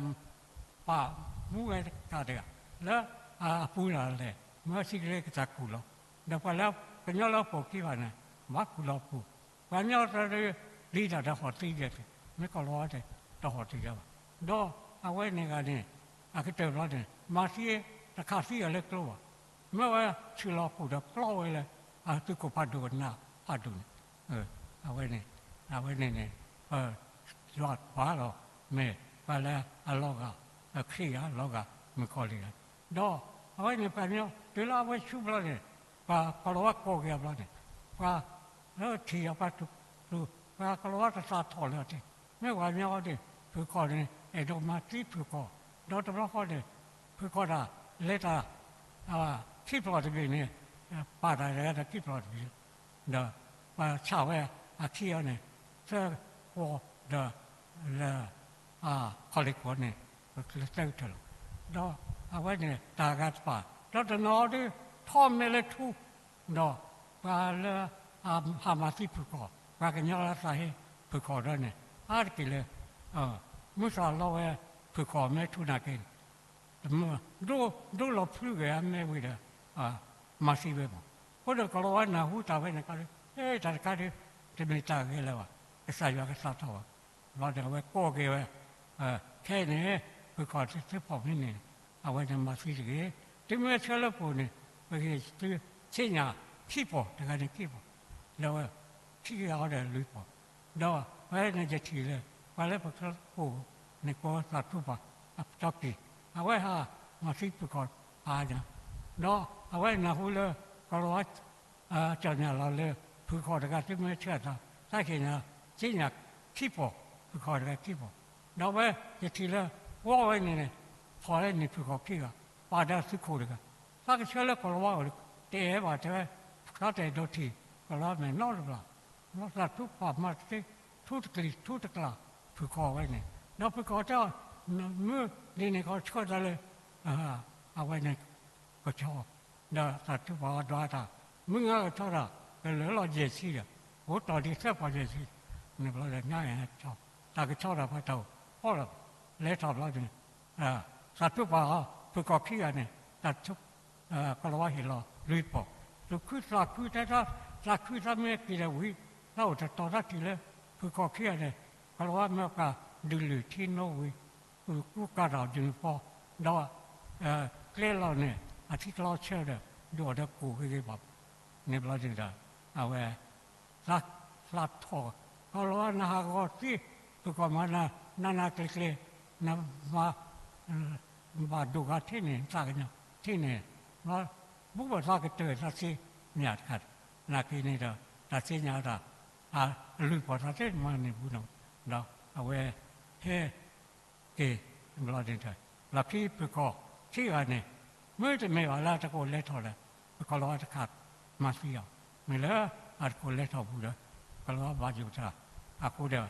ပာ်မူဝဲတဂၤတဂၤ လၢအပူၤလၢ်လဲၣ် မၢသံကရ့ကစၢ်ကူၣ်လီၤ. ဒီးပှၤလၢကညီလၢအပိာ်ခံဘၣ်န့ၣ် ဘၣ်ကူၣ်လီၤပူၤ ပှၤကညီတၢ်ဒုး လံတၢ်တဟီၣ်သံယဲၢ်န့ၣ် မ့ၢ်ကီၤလၤဝါတဲ တဟီၣ်သံယဲၢ်ဘၣ်. ဒီးအဝဲန့ၣ်ဂ့ၤန့ၣ် အကတၢၢ်ဘျီန့ၣ် မၤသံတခါသံအီၤလၢကျိဘၣ်. မ့ၢ်ဝဲဆူၣ်လီၤပူၤဒီးပျီဝဲလၢ အသုးခိၣ်ဖးဒိၣ်အနးဖးဒိၣ်န့ၣ် အဝဲန့ၣ် အဝဲန့ၣ်န့ၣ် ယွၤပှၤလီၤ, မ့ၢ်ပှၤလၢအလီၤဂာ်, အခ့ဂၤလီၤဂာ်မုၣ်ကီၤလံၢ်လီၤ. ဒီးအဝဲန့ၣ်ပှၤကညီတုၤလၢအဝဲဆူဘျီန့ၣ်, ပှၤကီၤလၤဝါကိးက့ၤအဘျီန့ၣ်, ပှၤလၢထံၣ်အပှၤတူၢ်, ပှၤကီၤလၤဝါတသးထီၣ်လၢအီၤတ့ၢ်, မ့ၢ်ပှၤကညီအီၤန့ၣ် ဖုၣ်ခီၣ်န့ၣ် အဲၣ်ဒိးမၤသံဖုၣ်ခီၣ်, ဒီးတဘျီဃီန့ၣ် ဖုၣ်ခီၣ်တၢ်လဲၤတၢ် ခံပျီၢ်တဘ့ၣ်န့ၣ်, ပာ်တၢ်တဂၤဒီးခံပျီၢ်တဘ့ၣ်, ဒီးပှၤဆၣ်ဝဲအခံအီၤန့ၣ် သၢဃီဒီး လၢ ခီၣ်လ့ၣ်ကီၢ်န့ၣ် ပကျဲသၢကထၢၣ်လီၤ. ဒီးအဝဲန့ၣ်တၢ်ဂၤတဖၣ်, ဒီးတနီၤဒုးထီၣ်မဲာ်လၢထူ, ဒီးပှၤလၢအဟးမၤသံဖုၣ်ခီၣ်, ပှၤကညီလၢသးဟ့ဖုၣ်ခီၣ်ဒီးန့ၣ် အါတက့ၢ်လၢ မုၢ်သးလီဝဲဖုၣ်ခီၣ်မဲာ်ထူနာ်က့န့ၣ် တမ့ၢ် ဒိလီၤဖျုဂ့ၤအမဲာ်ဝံၤဒီး မၤသံဝဲမး. အဃိဒီးကီၤလၤဝါနၢ်ဟူတၢ်ဝဲန့ၣ်ခါဒီး တၢ်တခါဒီး တမ့ၢ်တၢ်ဂ့ၤလၢၤဘၣ်, ကစၢ်ယွၤကသးထီၣ်ဘၣ်. ဘျီန့ၣ်အဝဲကိးက့ၤဝဲ, ခဲအံၤန့ၣ် ဖုၣ်ခီၣ်သုဖီၣ်မ့ၢ်န့ၣ် အဝဲန့ၣ်မၤသံတဂ့ၤ, သုမ့ၢ်ဆှၢလၢပူၤန့ၣ် ပက့ၤသုဆ့ညါခံပီၢ်, တဂၤန့ၣ်ခံပီၢ်, ဒီးဝဲခံဂၤအီၤဒီးလွံၢ်ပီၢ်, ဒီးဖဲန့ၣ်ယထံၣ်လၢ ပှၤလၢပကျဲပူၤန့ၣ်ကိးသးထူပာ်အပတီၢ်က့ၤ, အဝဲဟးမၤသံဖုၣ်ခီၣ်အါညါ, ဒီးအဝဲနၢ်ဟူလၢ ကီၤလၤဝါ ကၠီၣ်ညါလီၤလၢ ဖုၣ်ခီၣ်တဂၤသုမ့ၢ်ဆှၢအသး သးက့ၤညါ ဆ့ညါခံပီၢ်, ဖုၣ်ခီၣ်တဂၤခံပီၢ်, ဒီးဝဲယထံၣ်လၢ ဝီဝဲန့ၣ်န့ၣ် ဖီၣ်လၢန့ၣ်ဖုၣ်ခီၣ်ခံဂၤ, ပာ်ဒီးသုးခိၣ်တဂၤ, သးကဆှၢလၢကီၤလၤဝါအအိၣ် တအဲၣ်ဘၣ်တဲဝဲ, သးတအဲၣ်ဒိးထံၣ်ကီၤလၤဝါမဲာ်နီတဘျီ, သးထူပာ်မၤတသ့, ထူတကလံၤထူတကလး ဖုၣ်ခီၣ်ဝဲန့ၣ်, ဒီးဖုၣ်ခီၣ်တဲအီၤ, မုၢ်ဒ်န့ၣ်ကီးဆှၢတၢ်လၢ အဝဲန့ၣ် ကဆီ, ဒီးသးထူပာ်အီၤဒွးတၢ်, မုၢ်ငါကဆီတၢ် ကလၢာ်လီၤယဲၢ်ဆံဒီး အိၣ်တီၢ်ဒံးသၢပီၢ်ယဲၢ်ဆံ, န့ၣ်ဘျီဒီး နါအံၤဆီ, တၢ်ကဆီတၢ်ဖဲတၢ်အိၣ်ဖီလီၤ, လဲၤထီၣ်ဘျီန့ၣ် သးထူပာ်အီၤ ဖုၣ်ခီၣ်ခံဂၤန့ၣ် တၢ်ထူ, ကီၤလၤဝါဟ့ၣ်လီၤလွံၢ်ပီၢ်, သူၣ်ခုသးခုတဲထီၣ်, သးခုသးမ့ၢ်က့ၤဒီးဝံၤ, သးအိၣ်တတီၤသးထံၣ်လၢ ဖုၣ်ခီၣ်ခံဂၤန့ၣ် ကီၤလၤဝါမ့ၢ်ပှၤဒုးလုၢ်ထံနိဝံၤ သူၣ်ကူကၤတၢ်ဒုးနဖီ, ဒီး ကျဲလီၤန့ၣ် အထံကျီဆၢဒီး ဒုးအီၤဒီးကိၢ်ဂ့ၤဂ့ၤဘၣ်, န့ၣ်ဘျီန့ၣ်ဒီး အဝဲ သးထီၣ် ကီၤလၤဝါနဟးဂီၤသံ, ဖုၣ်ခီၣ်မၤနၤ နးနးကျ့ကျ့, နမၤ ဘၣ်ဒိၣ်ဂၤထဲန့ၣ် သးကညီၤထဲန့ၣ်, ဘူၣ်ဘၣ်သးကတၢၢ်သးဆ့ညါတခါ, နာ်က့န့ၣ်ဒီး တၢ်ဆ့ညါတၢ် အလွံၢ်ပီၢ်သးသ့ၣ်မၤန့ၣ်ဘူးနီၤ, ဒီးအဝဲဟဲက့ၤဘျီန့ၣ်ဒီး လီၢ်ခံဖုၣ်ခီၣ်ခံဂၤန့ၣ် မ့တမ့ၢ်ဘၣ်လၢအတကိးလဲၤထီၣ်ဒီး ကီၤလၤဝါတခါမၤသံအီၤ, မ့ၢ်လၢအတကိးလဲၤထီၣ်ဘူးဒီး ကီၤလၤဝါဘၣ်ယိၣ်တၢ်, အဃိဒီး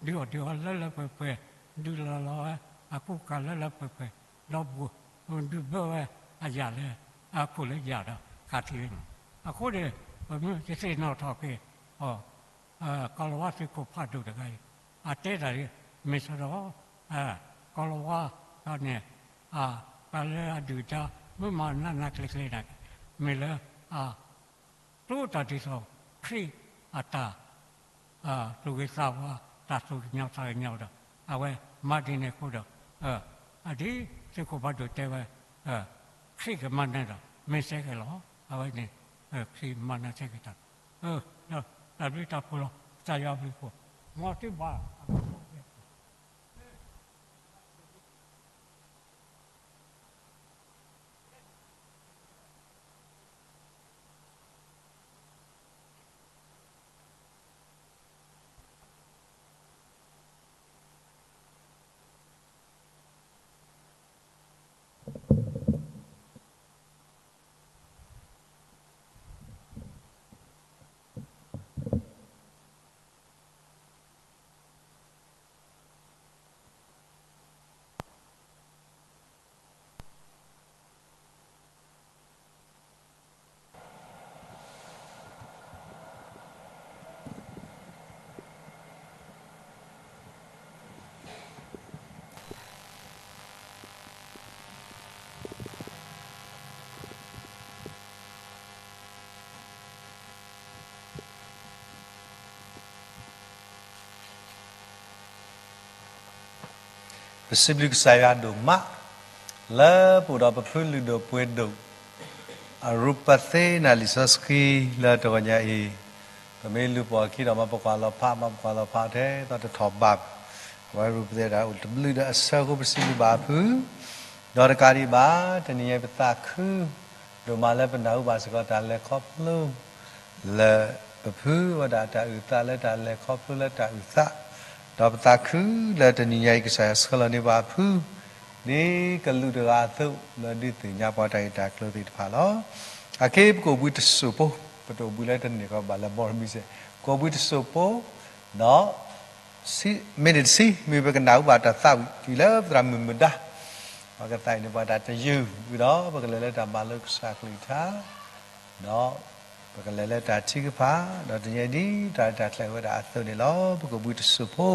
ဒုးအီၣ်ဒုးအီလၢလၢပှဲၤပှဲၤ, ဒုးလီၤလီၤဝဲ အကူကၤလၢလၢပှဲၤပှဲၤ, ဒီးပူၤ ဒုးဘၢဝဲအယၣ်လၢ အခိၣ်လၢယၣ်ဒီး ခးထံးဝဲန့ၣ်, အဃိန့ၣ် ပမ့ၢ်ယသ့ၣ်နီၣ်ထီၣ်က့ၤ ကီၤလၤဝါသုးခိၣ်ဖးဒိၣ်တဂၤအံၤ အတဲတၢ်ဒ် မ့ၢ်စ့ၢ်ဒီး ကီၤလၤဝါန့ၣ် ပှၤလၢအဒုၣ်ဒါ မ့ၢ်မၤနးနးကျ့ကျ့နာ်က့ မ့ၢ်လၢ အကျိတၢ်ဒ်သိး ခရံာ်အတၢ် သူၣ်ဂ့ၤသးဝါ တၢ်သူၣ်ကညီၤသးကညီၤဒီး အဝဲမၤဒ်န့ၣ်အဃိဒီး အဒ်သုးခိၣ်ဖးဒိၣ်တဲဝဲ ခရံာ်ကမၤနၢၤဒီး မ့ၢ်စ့ၢ်ကီးလီၤ. အဝဲန့ၣ် ခရံာ်မၤနၢၤစ့ၢ်ကီးတၢ် ဒီးတၢ်ဘျုးတၢ်ဖှိၣ်လီၤ. ကစၢ်ယွၤဘျုးဖှိၣ် မ်သုဘၣ်ပစံးဘျုးကစၢ်ယွၤဒိၣ်မး လၢပအိၣ်ဒီးပဖုလုၢ်ဒိၣ်ပှ့ၤဒိၣ် အရူပသ့ၣ်နၤလံာ်စီဆှံလၢတဂီၤညါအံၤ, ပမ့ၢ်လူၤပိာ်အခံဒီး မၤပကွၢ်လီၤဖး, မၤပကွၢ်လီၤဖးထဲသိးတထီၣ်ဘး, အဝဲရူၢ်ပသဲးတၢ်အိၣ်တဘျုးဒီးအဆၢဖိပစံးဘျုးဘၣ်အဖု, ဒီးတကးဒံးဘၣ်, တနံၤညါပသးခု ဒိၣ်မးလၢပနၢ်ဟူဘၣ်စ့ၢ်ကီးတၢ်လဲၤခီဖျိ လၢပဖုဝဲဒၣ်တၢ်အုၣ်သးလၢတၢ်လဲၤခီဖျိလၢတၢ်အုၣ်သး, ဒီးပသးခုလၢတနံၤညါအံၤ ကစၢ်ယွၤဆှၢလီၤန့ၢ်ပှၤအဖု ဒ်ကလူးတဂၤအသိး လၢဒုးသ့ၣ်ညါပှၤတၢ်ဂ့ၢ်တၢ်ကျိၤသ့ၣ်တဖၣ်လီၤ. အခဲအံၤပကအိၣ်ဘှံးတစိၢ်ဖိ, ပတအိၣ်ဘှံးလၢတနံၣ်ဃီဘၣ်လၢ ဘီရမံစဲး, ကအိၣ်ဘှံးတစိၢ်ဖိ, ဒီး မ့ၢ်န့ၢ်တဆံ, မ့ၢ်ပကနၢ်ဟူဘၣ်တၢ်သးဝံၣ်တံၢ်လၢပသရၣ်မုၣ်မုၢ်ဒါ, ပကသးဝံၣ်န့ၢ်ပှၤတၢ်တယုၢ်ဝံၤဒီး ပကလဲၤလၢတၢ်မၤလိကစၢ်ကလုၢ်ကထါ, ဒီးပကလဲၤလၢတၢ်ထုကဖၣ်, ဒီးတနံၤညါဒ်တၢ်ရဲၣ်တၢ်ကျဲၤဝဲဒၣ်အသိးန့ၣ်လီၤ. ပကအိၣ်ဘှံးတစိၢ်ဖိ.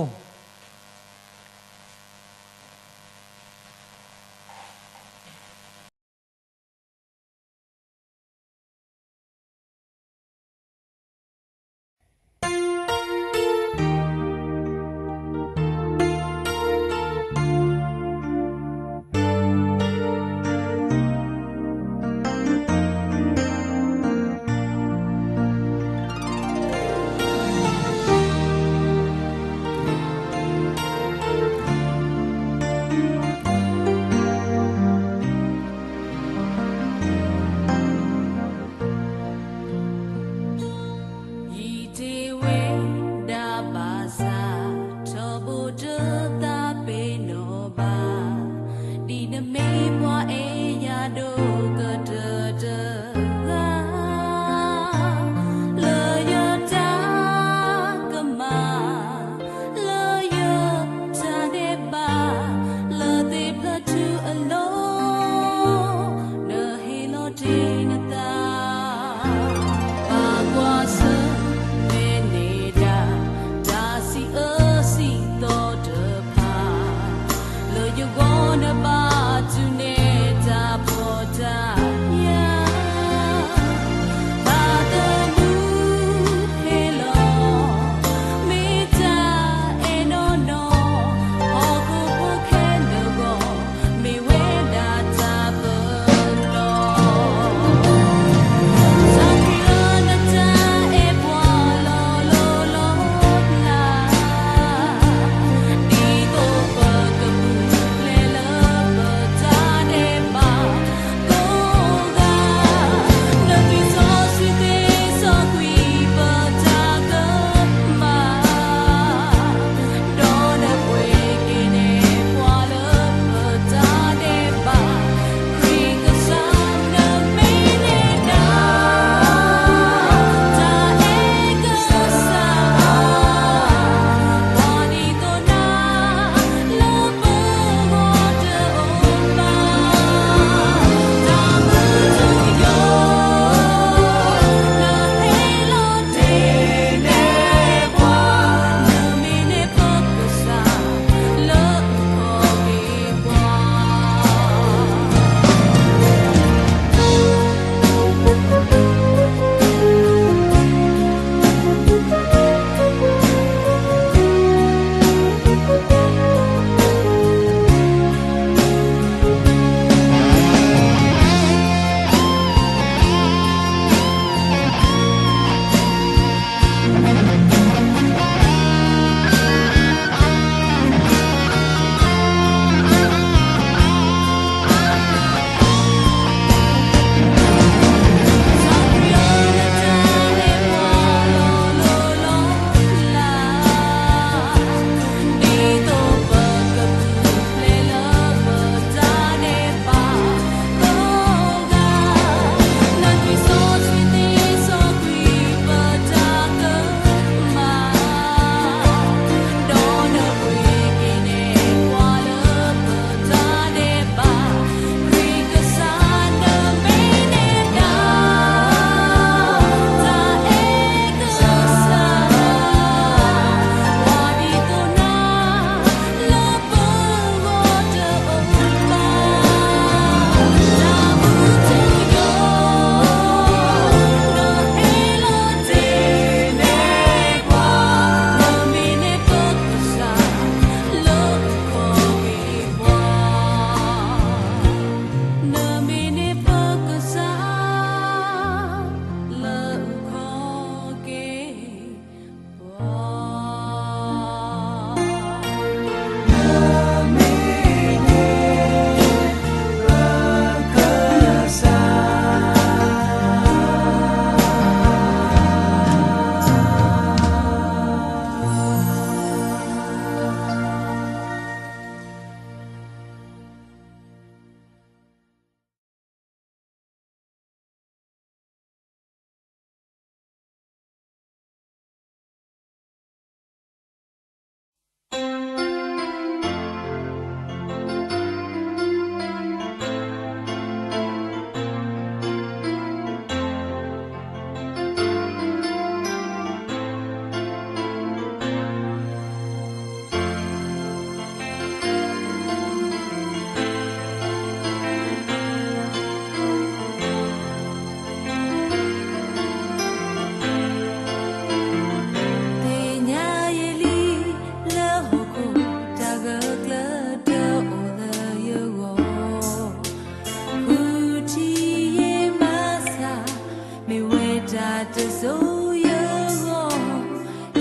ဆိၣ်ဂ့ၤ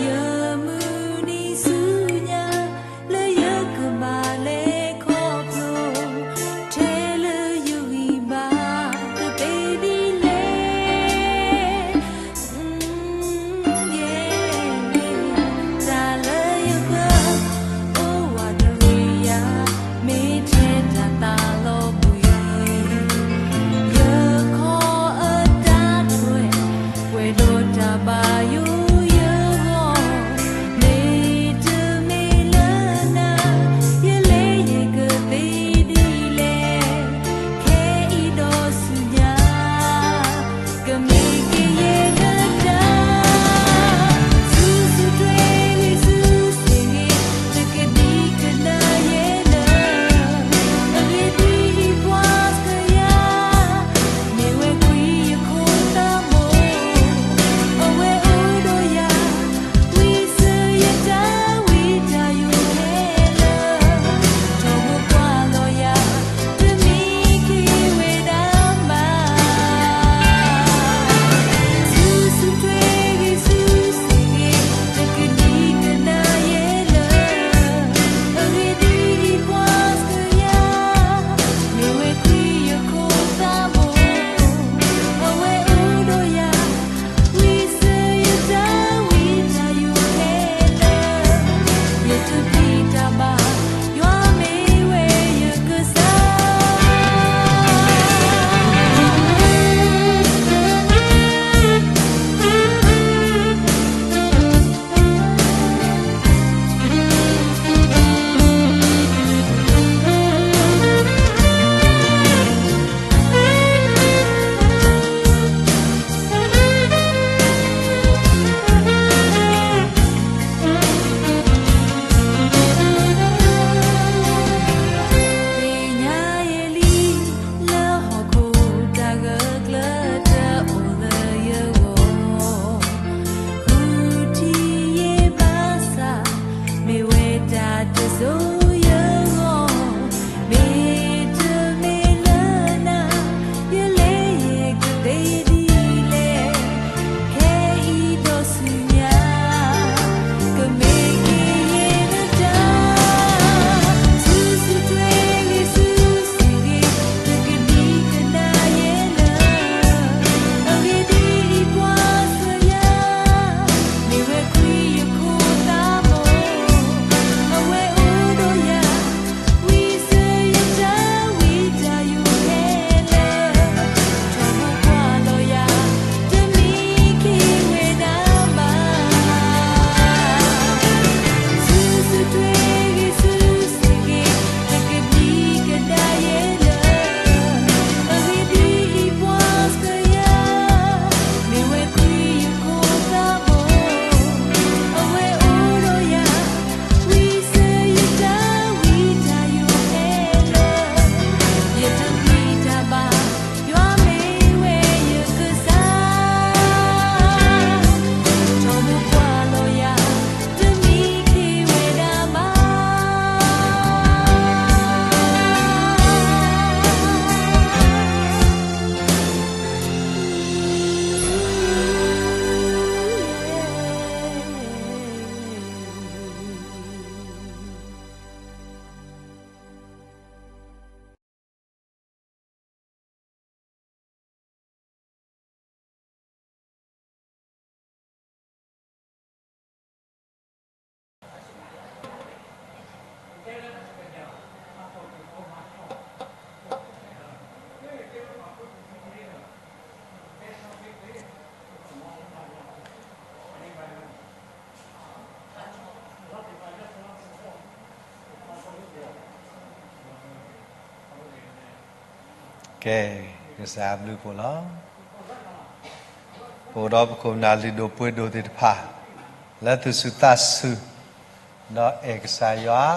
ယဂီၢ်, ယမုၢ်နံၤဆူညါ, လၢယကဘၣ်လဲၤခီဖျိ, ထဲလၢယဂံၢ်ဘါ, တသ့ဒ်လဲၣ်. တၢ်လၢယပၢ်အိၣ်ဝးတရံးယၤ, မ့ၢ်ထဲတၢ်သးလီၤဘှံး, ယခီအတၢ်ထွဲ, ပှဲၤဒီးတၢ်ဘၣ်ယိၣ်ယဂီၢ်, မ့တမ့ၢ်လၢနၤ, ယလဲၤယကသ့ဒ်လဲၣ်, ခဲအံၤဒီးဆူညါ ကမ့ၢ်ကယဲၢ်နတၢ်, ဆူၣ်ဆူၣ်ထွဲဂ့ၤဆူၣ်ဆံးဂ့ၤ, တကဒံကဒါယဲလၢ, အဂ့ၢ်ဒ်အံၤပှၤစကယၤ, မ့ၢ်ဝဲခွံယခိၣ်သးဘိ, အဝဲအိၣ်ဒီးယၤ, ဝံစၢယတၢ်ဝံတၢ်ယိးခဲလၢာ်, ထီဘိကွၢ်လီၤယၤ, တမံခ့ဝဲဒၣ်ဘၣ်. ဆူၣ်ဆူၣ်ထွဲဂ့ၤဆူၣ်ဆံးဂ့ၤ, တကဒံကဒါယဲလၢ, အဂ့ၢ်ဒ်အံၤပှၤစကယၤ, မ့ၢ်ဝဲခွံယခိၣ်သးဘိ, အဝဲအိၣ်ဒီးယၤ, ဝံစၢယတၢ်ဝံတၢ်ယိးခဲလၢာ်, ယတပျံၤတၢ်ဘၣ်, ယွၤမ့ၢ်ဝဲယကစၢ်. သ့ၣ်ညါယဲလံ, လၢဟီၣ်ခိၣ်တၢ်ဂၢၢ်ကျၢၤတအိၣ်လၢယဂီၢ်, ဃုထံၣ်ယဲဘၣ်ဆၣ်, မ့ၢ်ဝဲတၢ်တစိၤယဂီၢ်, မ့တမ့ၢ်လၢနၤ, ယလဲၤယကသ့ဒ်လဲၣ်, ခဲအံၤဒီးဆူညါ ကမ့ၢ်ကယဲၢ်နတၢ်, ဆူၣ်ဆူၣ်ထွဲဂ့ၤဆူၣ်ဆံးဂ့ၤ, တကဒံကဒါယဲလၢ, အဂ့ၢ်ဒ်အံၤပှၤစကယၤ, မ့ၢ်ဝဲခွံယခိၣ်သးဘိ, အဝဲအိၣ်ဒီးယၤ, ဝံစၢယတၢ်ဝံတၢ်ယိးခဲလၢာ်, ထီဘိကွၢ်လီၤယၤ, တမံခ့ဝဲဒၣ်ဘၣ်. ဆူၣ်ဆူၣ်ထွဲဂ့ၤဆူၣ်ဆံးဂ့ၤ, တကဒံကဒါယဲလၢ, အဂ့ၢ်ဒ်အံၤပှၤစကယၤ, မ့ၢ်ဝဲခွံယခိၣ်သးဘိ, အဝဲအိၣ်ဒီးယၤ, ဝံစၢယတၢ်ဝံတၢ်ယိးခဲလၢာ်, ယတပျံၤတၢ်ဘၣ်, ယွၤမ့ၢ်ဝဲယကစၢ်. ထီဘိကွၢ်လီၤယၤ, တမံခ့ဝဲဒၣ်ဘၣ်. ကဲ, ကစၢ်ဘျုးဖှိၣ်လီၤ. ပအိၣ်ဒီးပခိၣ်ပနၢ်လုၢ်ဒိၣ်ပှ့ၤဒိၣ်သ့ၣ်တဖၣ်, လၢသူၣ်ဆူၣ်သးဆူၣ်, ဒီးအဲၣ်ကစၢ်ယွၤ,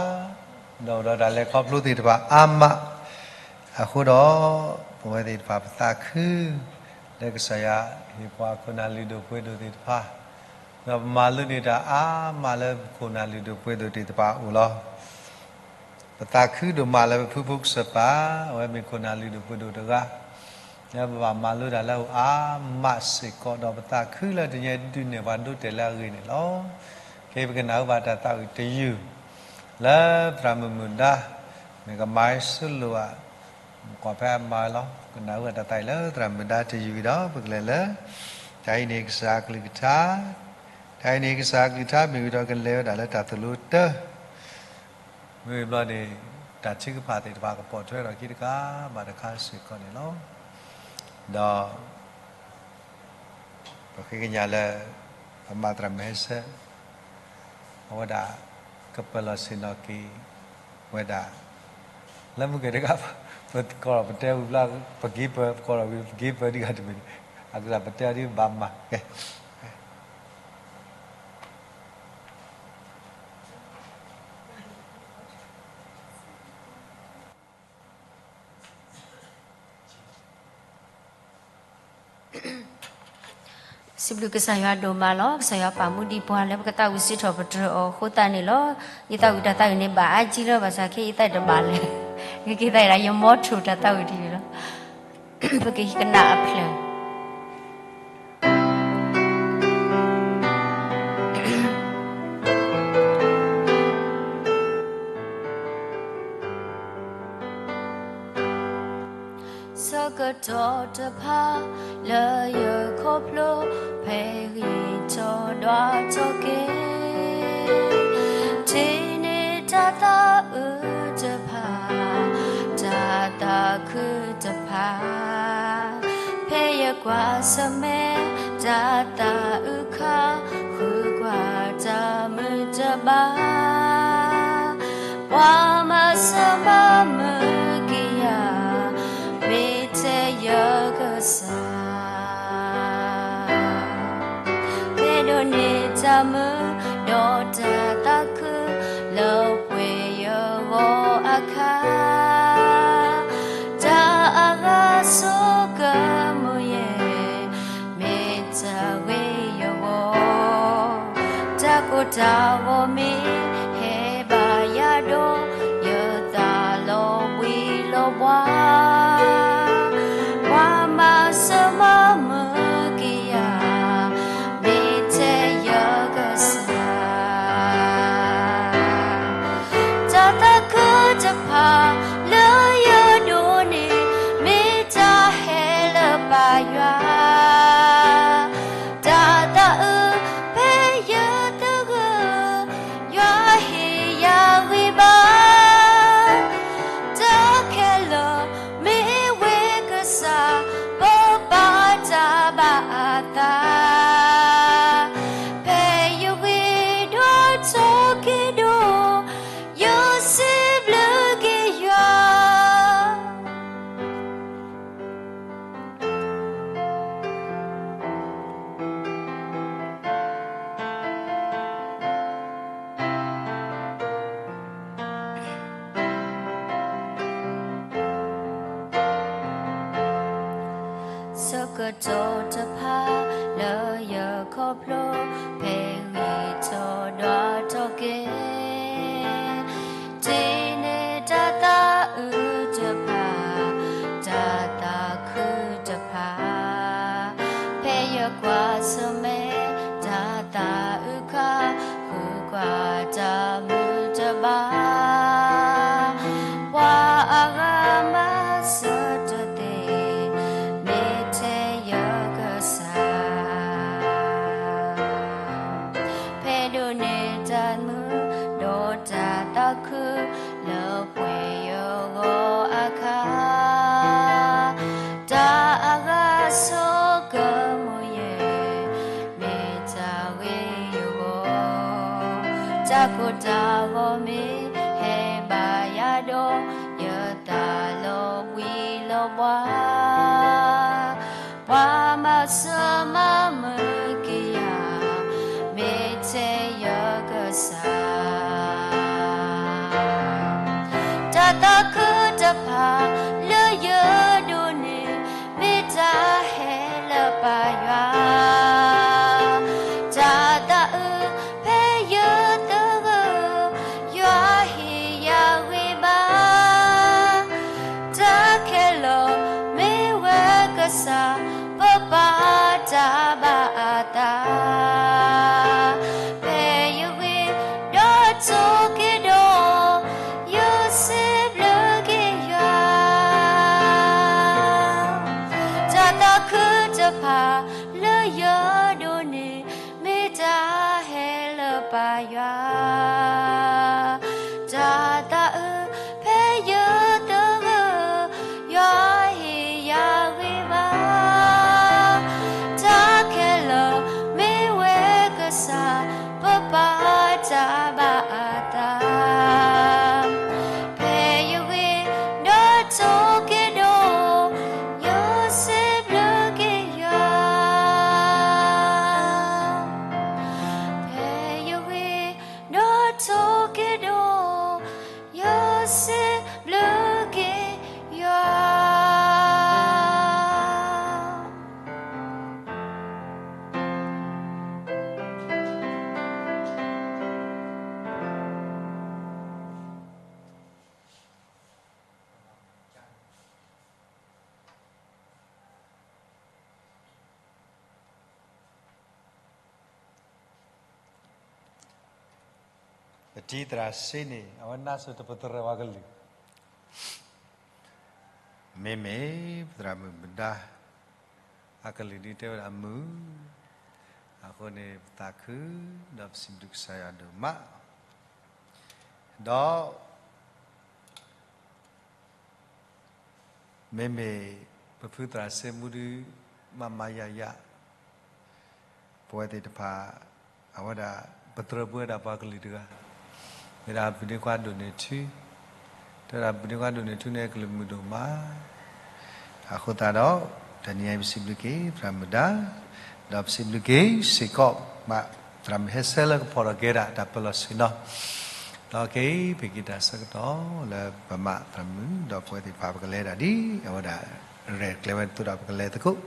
ဒီးအိၣ်ဒီးတၢ်လဲၤခီဖျိသ့ၣ်တဖၣ်အါမး, အဃိဒီး, ပဝဲသ့ၣ်တဖၣ်ပသးခု, လၢကစၢ်ယွၤဟ့ၣ်ပှၤခိၣ်နၢ်လုၢ်ဒိၣ်ပှ့ၤဒိၣ်သ့ၣ်တဖၣ်, ဒီးပမၤလိန့ၢ်တၢ်အါမးလၢပခိၣ်နၢ်လုၢ်ဒိၣ်ပှ့ၤဒိၣ်သ့ၣ်တဖၣ်အအိၣ်လီၤ. ပသးခုဒိၣ်မးလၢပဖုဖိကစၢ်ပၤ, အဝဲမ့ၢ်ခိၣ်နၢ်လုၢ်ဒိၣ်ပှ့ၤဒိၣ်တဂၤ, လၢပဘၣ်မၤလိတၢ်လၢအအိၣ်အါမးစ့ၢ်ကီး ဒီးပသးခုလၢတနံၤအံၤဒုးနဲၣ်ပှၤဒိတဲာ်လၢအဂ့ၢ်န့ၣ်လီၤ. ခဲအံၤပကနၢ်ဟူဘၣ်တၢ်သးဝံၣ်တယုၢ် လၢသရၣ်မုၣ်မုၣ်ဒါ မ့ၢ်ကမၤဆိလိာ်ဧါ, မ့ၢ်ကွၢ်ဖဲအမၤလီၤ. ကနၢ်ဟူဘၣ်တၢ်သးဝံၣ်လၢသရၣ်မုၣ်ဒါတယုၢ်အံၤဒီး ပကလဲၤလၢ တၢ်အံၤန့ၣ်ကစၢ်ကလုၢ်ကထါ, တၢ်အံၤန့ၣ်ကစၢ်ကလုၢ်ကထါမ့ၢ်ဝံၤဒီး ကလဲၤဝဲဒၣ်လၢတၢ်သိၣ်လိတၢ် မ့ၢ်ဘျီန့ၣ် တၢ်ထုကဖၣ်သ့ၣ်တဖၣ်ကပိာ်ထွဲထီၣ်ခံတခါ ဘၣ်တခါစ့ၢ်ကီးန့ၣ်လီၤ. ဒီး ပဃ့ကညးလၢ ပမၤသရၣ်မုၣ်ဟဲဆၢ အဝဲဒၣ် ကပၢၤလီၢ်ဆ့ၣ်နီၤက့ၤဝဲဒၣ် လၢမုၢ်ကဲတဂၤ ပကိးပတဲဝံၤဘျီ ပက့ၤပၢၤ ပကိးဒီးဝံၤ ပက့ၤပၢၤဒံးဂၤတမံၤန့ၣ် အကစၢ်ပတဲအီၤဒ်ဘၣ်မၤကဲ စံးဘျုးကစၢ်ယွၤဒိၣ်မးလီၤ. ကစၢ်ယွၤပာ်မူဒံးပှၤလၢပကသးဝံၣ်စံးထီၣ်ပတြၢၤအီၤအဃိသတးန့ၣ်လီၤ. ယသးဝံၣ်တၢ်သးဝံၣ်န့ၣ်ဘၣ်အါကံလၢဘၣ်ဆၣ်ခဲအံၤယသးတဘၣ်လၢၤ ကက့ၤသးဒၣ်ယမီထိၣ်တၢ်သးဝံၣ်တယုၢ်လီၤ. ပကဟံးကနၣ်အဖျၢၣ် ဆၢကတီၢ်တဖၣ်လၢယခီဖျိ ဖဲဂံၢ်ထီၣ်ဒွးထီၣ်က့ၤ ထံၣ်န့ၢ်တၢ်သးအုးတဖၣ် တၢ်သးခုတဖၣ် ဖဲယကွၢ်ဆၢၣ်မဲာ် တၢ်သးအုးခါ ဃုကွၢ်တၢ်မုၢ်တဘၣ် ပှၤမၤစၢၤမၤမုာ်က့ၤယၤ မ့ၢ်ထဲယကစၢ် ဖဲဒိးန့ၢ်တၢ်မုာ် ဒီးတၢ်သးခု လၢပှဲၤယဂီၢ်အခါ တၢ်အဂၤဆိကမိၣ်ယဲၢ် မ့ၢ်တၢ်ဂ့ၤယဂီၢ် တၢ်ကိၢ်တၢ်ဂီၤမ့ၢ်ဟဲဘၣ်ယၤဒီး ယသးလီၤဘှံးလီၤဘှါ ပှၤမၤစၢၤမၤမုာ်က့ၤယၤ မ့ၢ်ထဲယကစၢ် တၢ်သးခုတဖၣ်လၢယဒိးန့ၢ် မ့ၢ်တၢ်ဟဲလၢပၢ်ယွၤ တၢ်သးအုးဖဲယသဂၢၢ် ယွၤဟ့ၣ်ယၤဂံၢ်ဘါ တၢ်ခဲလၢာ် မ့ၢ်ဝဲကစၢ် ပပာ်တၢ်ဘၣ်အသး ဖဲယဂံၢ်ဒွးထီၣ်က့ၤဒီး ယစံးဘျုးက့ၤယွၤ ဆၢကတီၢ်တဖၣ်လၢယခီဖျိ ဖဲဂံၢ်ထီၣ်ဒွးထီၣ်က့ၤ ထံၣ်န့ၢ်တၢ်သးအုးတဖၣ် တၢ်သးခုတဖၣ် ဖဲယကွၢ်ဆၢၣ်မဲာ် တၢ်သးအုးခါ ဃုကွၢ်တၢ်မုၢ်တဘၣ် ပှၤအဂၤမၤစၢၤတသ့ မ့ၢ်ထဲယကစၢ် ဖဲဒိးန့ၢ်တၢ်မုာ် ဒီးတၢ်သးခု လၢပှဲၤယဂီၢ်အခါ တၢ်အဂၤဆိကမိၣ်ယဲၢ် မ့ၢ်တၢ်ဂ့ၤယဂီၢ် တၢ်ကိၢ်တၢ်ဂီၤမ့ၢ်ဟဲဘၣ်ယၤဒီး ယသးလီၤဘှံးလီၤဘှါ ပှၤမၤစၢၤမၤမုာ်က့ၤယၤ မ့ၢ်ထဲယကစၢ် တၢ်သးခုတဖၣ်လၢယဒိးန့ၢ် မ့ၢ်တၢ်ဟဲလၢပၢ်ယွၤ တၢ်သးအုးဖဲယသဂၢၢ် ယွၤဟ့ၣ်ယၤဂံၢ်ဘါ တၢ်ခဲလၢာ် မ့ၢ်ဝဲက တၢ်သးခုတဖၣ်လၢယဒိးန့ၢ် မ့ၢ်တၢ်ဟဲလၢပၢ်ယွၤ တၢ်သးအုးဖဲယသဂၢၢ် ယွၤဟ့ၣ်ယၤဂ့ၤဘၣ် တၢ်ခဲလၢာ်မ့ၢ်ဝဲကစၢ် ပပၢ်တၢ်ဘၣ်အသး ဖဲယဂ့ၤဒီးထိၣ်က့ၤဒိၣ် ယစံးဘျုးက့ၤယွၤ ဖဲယဂ့ၤဒီးထိၣ်က့ၤဒိၣ် ယစံးဘျုးက့ၤယွၤ ပတံၤသရၣ်စ့န့ၣ် အဝဲနါစိၤတပသရၢၣ် ပှၤကလုၢ်, မ့မ့ၢ်ပသရၣ်မုၣ်မဒါ အကလုၢ်ဒ်တဲဝဲဒၣ်အမုၢ်, အဃိန့ၣ် ပသးခု ဒီးပစံးဘျုးကစၢ်ယွၤဒိၣ်မး, ဒီး မ့မ့ၢ်ပဖုသရၣ်စ့မူဒုး မၤမၤယၤယၤ ပဝဲသ့ၣ်တဖၣ် အဝဲဒၣ် ပသရၢၣ်ပဝဲဒၣ်ပှၤကလုာ်တဂၤ, မ့ၢ်ဒၣ်ဘုန့ၢ်ကွၢ်ဒိၣ်န့ၢ်ထူ, တဲဒၣ်ဘုန့ၢ်ကွၢ်ဒိၣ်န့ၢ်ထူန့ၣ် ကလုၢ်မုာ်ဒိၣ်မး, အဃိသတးဒီး တနံၤအံၤပစံးဘျုးက့ၤသရၣ်မုၣ်ဒါ, ဒီးပစံးဘျုးက့ၤစ့ၢ်ကီး မးသရၣ်မုၣ်ဟဲဆဲလၢကဖီၣ်ထီၣ်က့ၤဒၣ်တၢ်ပၢလီၢ်ဆ့ၣ်နီၤ, ဒီးခဲအံၤ ပက့ၤတၢ်ဆၢကတီၢ်လၢပမးသရၣ်မုၣ် ဒီးပဝဲသ့ၣ်တဖၣ်ပကလဲၤဒၣ်ဒ် အဝဲဒၣ် ရဲၣ်ကျဲၤဝဲသိးဒီးပကလဲၤသကိး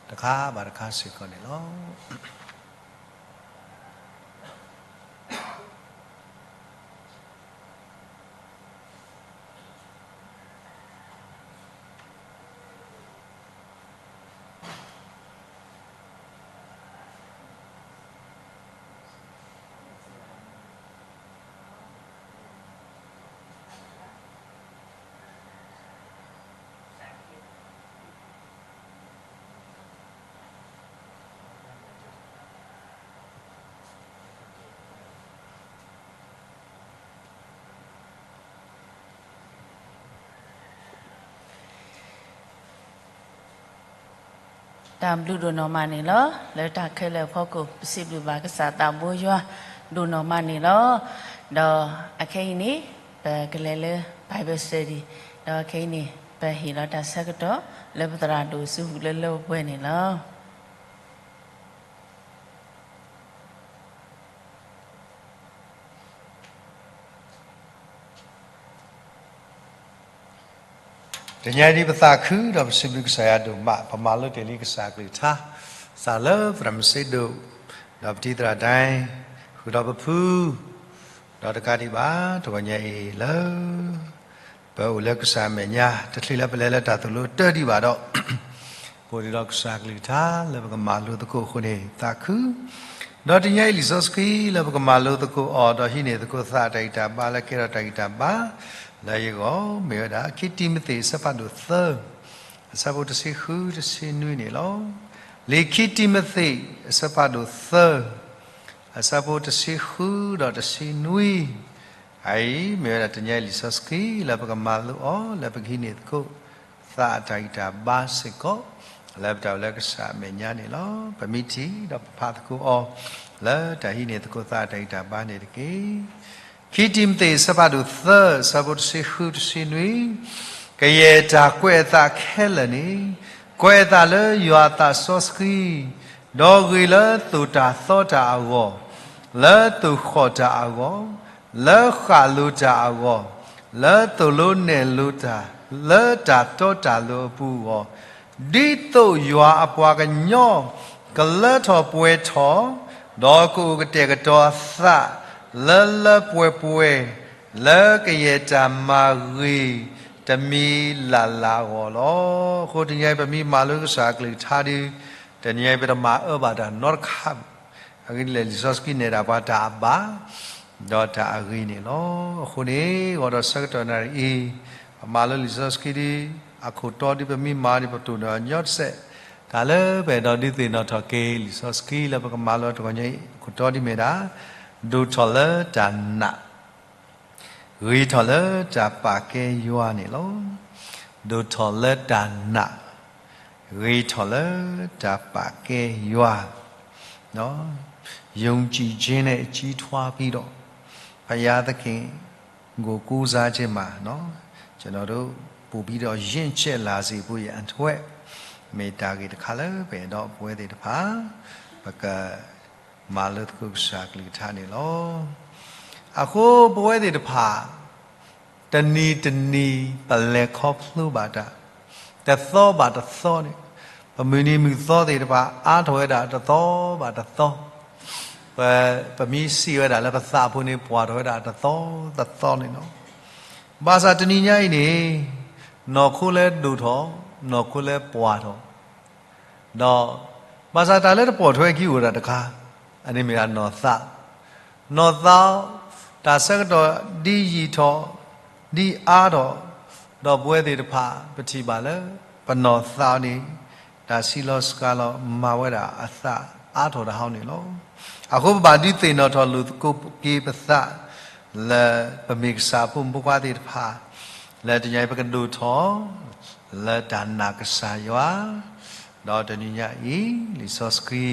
တခါဘၣ်တခါစ့ၢ်ကီးန့ၣ်လီၤ. တၢ်ဘျုးဒိၣ်နီၢ်မးန့ၣ်လီၤ. လၢတၢ်ခဲလၢာ်အဖီခိၣ် ပစံးဘျုးဘၣ်ကစၢ်သးဘိယွၤဒိၣ်နီၢ်မးန့ၣ်လီၤ. ဒီးအခဲအံၤန့ၣ် ပကလဲၤလၢ Bible study, ဒီးအခဲအံၤန့ၣ် ပဟ့ၣ်လီၤတၢ်ဆၢကတီၢ် လၢပသရၣ်ဒိၣ်စုပူၤလၢလၢပှဲၤပှဲၤန့ၣ်လီၤ. တနံၤအံၤဒ်ပသးခုဒီးပစံးဘျုးကစၢ်ယွၤဒိၣ်မး, ပမၤလိတ့ၢ်လံကစၢ်အကလုၢ်ကထါ, စးလၢသရၣ်မုၣ်စ့ဒိၣ်, ဒီးပတံၤသရၣ်ဒဲ, ဃုာ်ဒီးပဖု, ဒီးတကးဒံးဘၣ် တဂီၤညါအံၤလၢ ပအိၣ်လၢကစၢ်အမဲာ်ညါ တချုးလၢပလဲၤလၢတၢ်သိၣ်လိတၢဒံးဘၣ်ဒီး ပအိၣ်ဒံးဒီးကစၢ်အကလုၢ်ကထါလၢပကမၤလိသကိးအဃိန့ၣ် သးခု, ဒီးတနံၤအံၤလံာ်စီဆှံလၢပကမၤလိသကိးအီၤ ဒီးဟံးန့ၢ်သကိးသးတၢ်ဂံၢ်တၢ်ဘါလၢကဲထီၣ်တၢ်ဂံၢ်တၢ်ဘါ လၢယဂီၢ် မ့ၢ်ဝဲဒၣ် ခံတံၤမသ့း အဆၢဖးဒိၣ်သၢ, အဆၢဖိတဆံဃု တဆံနွံန့ၣ်လီၤ. လံာ်ခံတံၤမသ့း အဆၢဖးဒိၣ်သၢ, အဆၢဖိတဆံဃုဒီးတဆံနွံ, အအံၤ မ့ၢ်ဝဲဒၣ်တနံၤအံၤလံာ်စီဆှံလၢပကမၤလိအီၤ လၢပကဟံးန့ၢ်သကိး သးအတၢ်ဂံၢ်တၢ်ဘါစ့ၢ်ကီး လၢပတၢ်အိၣ်လၢကစၢ်အမဲာ်ညါန့ၣ်လီၤ. ပမ့ၢ်ထံၣ်ဒီးပဖးသကိးအီၤ လၢတၢ်ဟံးန့ၢ်သကိးသးအတၢ်ဂံၢ်တၢ်ဘါန့ၣ်တက့ၢ်. ခံတံၤမသ့း အဆၢဖးဒိၣ်သၢ အဆၢဖိတဆံဃု တဆံနွံ, ကယဲၢ်တၢ်ကွဲးအသးခဲလၢာ်န့ၣ် ကွဲးအသးလၢယွၤအသးစီဆှံ, ဒီးဂ့ၤလၢသိၣ်တၢ်သီတၢ်အဂီၢ်, လၢသိၣ်ဃီၣ်တၢ်အဂီၢ်, လၢဃၣ်လိၤတၢ်အဂီၢ်, လၢသိၣ်လိနဲၣ်လိၤတၢ်, လၢတၢ်တီတၢ်လိၤအပူၤအဂီၢ်, ဒ်သိးယွၤအပှၤကညီ ကလၢထီၣ်ပှဲၤထီၣ်, ဒီးကအိၣ်ကတဲာ်ကတီၤအသး လၢလၢပှဲၤပှဲၤ လၢကယဲၢ်တၢ်မၤဂ့ၤ တမံၤလၢ်လၢ်အဂီၢ်လီၤ. အဃိတနံၤအံၤ ပမ့ၢ်မၤလိကစၢ်အကလုၢ်ကထါဒီး တနံၤအံၤ ပတမၤအၢဘၣ်တၢ်နီတခါဘၣ်. အဂ့ၢ်ဒ်လဲၣ် လံာ်စီဆှံနဲၣ်ဒၣ်ပှၤတၢ်အဘၣ် ဒီးတၢ်အဂ့ၤန့ၣ်လီၤ. အဃိန့ၣ် ဂီၤဒီးဆၢကတီၢ်နၣ်ရံၣ်အံၤ ပမၤလိလံာ်စီဆှံဒီး အခိၣ်တီဒီးပမ့ၢ်မၤဒီး ပတိၢ်နီၣ်ညီတစဲး တၢ်လၢပအဲၣ်ဒိးဒုးသ့ၣ်နီၣ်ထီၣ်က့ၤလံာ်စီဆှံလၢပကမၤလိတဂီၤညါအံၤ ခိၣ်တီဒ်မ့ၢ်ဒၣ် ဒိၣ်ထီၣ်လၢတၢ်နာ်, ဂ့ၤထီၣ်လၢတၢ်ပာ်ကဲယွၤန့ၣ်လီၤ. ဒိၣ်ထီၣ်လၢတၢ်နာ်, ဂ့ၤထီၣ်လၢတၢ်ပာ်ကဲယွၤ, ယုံကြည်ခြင်းနဲ့ကြီးထွားပြီးတော့ ဘုရားသခင်ကိုကိုးစားခြင်းမှာနော် ကျွန်တော်တို့ပို့ပြီးတော့ရင့်ကျက်လာစေဖို့ရန်အတွက် မ့ၢ်တၢ်ဂ့ၢ်တခါလၢပအဲၣ်ဒိးပဝဲသ့ၣ်တဖၣ် ပကမၤလိသကိးကစၢ်ကလုၢ်ကထါန့ၣ်လီၤ. အဃိပဝဲသ့ၣ်တဖၣ် တနံၤတနံၤပလဲၤခီဖျိဘၣ်တၢ် တသီဘၣ်တသီန့ၣ် ပမုၢ်နံၤမုၢ်သီသ့ၣ်တဖၣ် အါထီၣ်ဝဲဒၣ်တသီဘၣ်တသီ, ပ ပမ့ၢ်စံးဝဲဒၣ်လၢပသးအပူၤန့ၣ် ပှၢ်ထီၣ်ဝဲဒၣ်တသီတသီန့ၣ်လီၤ. ဘၣ်ဆၣ်တနံၤညါအံၤန့ၣ် နီၢ်ခိလၢဒိၣ်ထီၣ် နီၢ်ခိလၢပှၢ်ထီၣ် ဒီး ဘၣ်ဆၣ်တၢ်လၢတပိာ်ထွဲခံအိၣ်ဒၣ်တခါ, အန့ၣ်မ့ၢ်ဒၣ်နီၢ်သး, နီၢ်သး တၢ်ဆၢကတီၢ်ဒ်ယံာ်ထီၣ် ဒ်အါထီၣ်, ဒီးပဝဲသ့ၣ်တဖၣ် ပထံၣ်ဘၣ်လၢ ပနီၢ်သးန့ၣ် တၢ်စံးလီၤစှၤလီၤမၤဝဲဒၣ်အသးအါထီၣ်တဟီန့ၣ်လီၤ. အဃိပဘၣ်ဒုးသ့ၣ်နီၣ်ထီၣ်လိာ်သကိးက့ၤပသး လၢပမ့ၢ်ကစၢ်အဖိမုၣ်ဖိခွါသ့ၣ်တဖၣ် လၢတနံၤညါအံၤပကဒိၣ်ထီၣ် လၢတၢ်နာ်ကစၢ်ယွၤ, ဒီးတနံၤညါအံၤ လံာ်စီဆှံ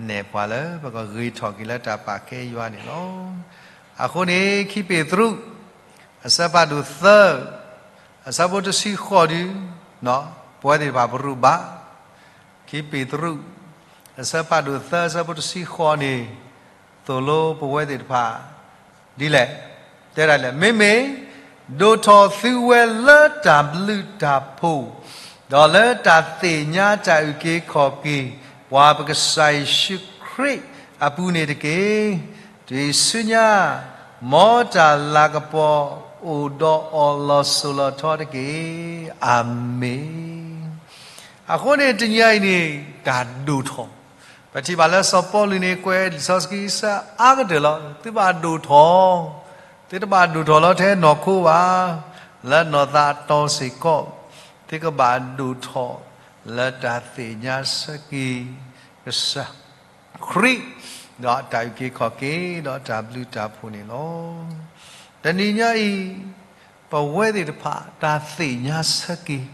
နဲၣ်ပှၤလၢ ပကဂ့ၤထီၣ်က့ၤလၢတၢ်ပာ်ကဲယွၤန့ၣ်လီၤ. အဃိန့ၣ် ခံပ့းတရူး အဆၢဖးဒိၣ်သၢ အဆၢဖိတဆံဃိးဒု ပဝဲသ့ၣ်တဖၣ်ပရူးဘၣ် ခံပ့းတရူး အဆၢဖးဒိၣ်သၢ အဆၢဖိတဆံဃိးန့ၣ် သိၣ်လိပဝဲသ့ၣ်တဖၣ် ဒ်လဲၣ်, တဲဒ်လဲၣ်, မ့မ့ၢ် ဒိၣ်ထီၣ်သုဝဲလၢတၢ်ဘျုးတၢ်ဖှိၣ်, ဒီးလၢတၢ်သ့ၣ်ညါတၢ်အုၣ်က့ၤခီၣ်က့ၤ ပှၤပကစၢ်ယ့ၣ်ၡူးခရံာ်အပူၤန့ၣ်တက့ၢ်. တုၤဆူညါ မ်တၢ်လၤကပီၤအိၣ်ဒီးအီၤလီၤစိၤလီၤထီတက့ၢ်. အၤမ့ၣ်. အဃိန့ၣ် တနံၤညါအံၤန့ၣ် တၢ်ဒိၣ်ထီၣ်, ပထံၣ်ဘၣ်လၢစီၤပီလူးန့ၣ် ကွဲးလံာ်စီဆှံအါကတၢၢ်လီၤ. သုဘၣ်ဒိၣ်ထီၣ်, သုတဘၣ်ဒိၣ်ထီၣ်လီၤထဲနီၢ်ခိဘၣ်, လၢနီၢ်သးအတီၤစ့ၢ်ကီး, သုကဘၣ်ဒိၣ်ထီၣ် လၢတၢ်သ့ၣ်ညါဆၢက့ၤ ကစၢ် ခရံာ်, ဒီးတၢ်အုၣ်က့ၤခီၣ်က့ၤ ဒီးတၢ်ဘျုးတၢ်ဖှိၣ်န့ၣ်လီၤ. တနံၤညါအံၤ ပဝဲသ့ၣ်တဖၣ် တၢ်သ့ၣ်ညါဆၢက့ၤ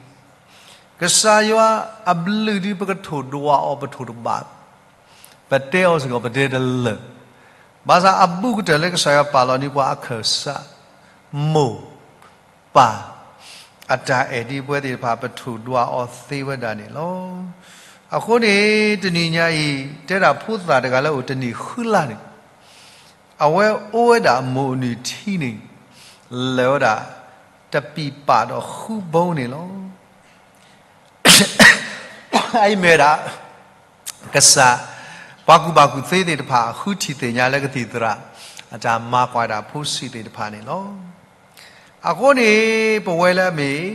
ကစၢ်ယွၤအဘျုးဒ်ပကထိၣ်ဒွးအီၤပထိၣ်တဘၣ်, ပတဲအီၤစ့ၢ်ကီးပတဲတလၢာ်, ဘၣ်ဆၣ်အဘူးကတၢၢ်လၢကစၢ်ယွၤပာ်လီၤန့ၢ်ပှၤအခၢၣ်စး မိၢ် ပၢ် အတၢ်အဲၣ်ဒ်ပဝဲသ့ၣ်တဖၣ်ပထိၣ်ဒွးအီၤသ့ဝဲဒၣ်န့ၣ်လီၤ. အဃိန့ၣ် တနံၤညါအံၤ တဲဒၣ်ဖိသၣ်တဂၤလၢအိၣ်တနံၣ်ဃုလါန့ၣ် အဝဲအိၣ်ဝဲဒၣ်အမိၢ်အနုၢ်ထံန့ၣ် လဲၤဝဲဒၣ် တပံာ်ပာ်ဒီးဃုဘိန့ၣ်လီၤ. အအံၤမ့ၢ်ဝဲဒၣ် ကစၢ် ပှၤကူၣ်ဘၣ်ကူၣ်သ့သ့ၣ်တဖၣ် ဃုထံၣ်သ့ၣ်ညါလၢကသံၣ်သရၣ် အတၢ်မၤကွၢ်ဒၣ်ဖိဆံးသ့ၣ်တဖၣ်န့ၣ်လီၤ. အဃိန့ၣ် ပဝဲလၢအမ့ၢ်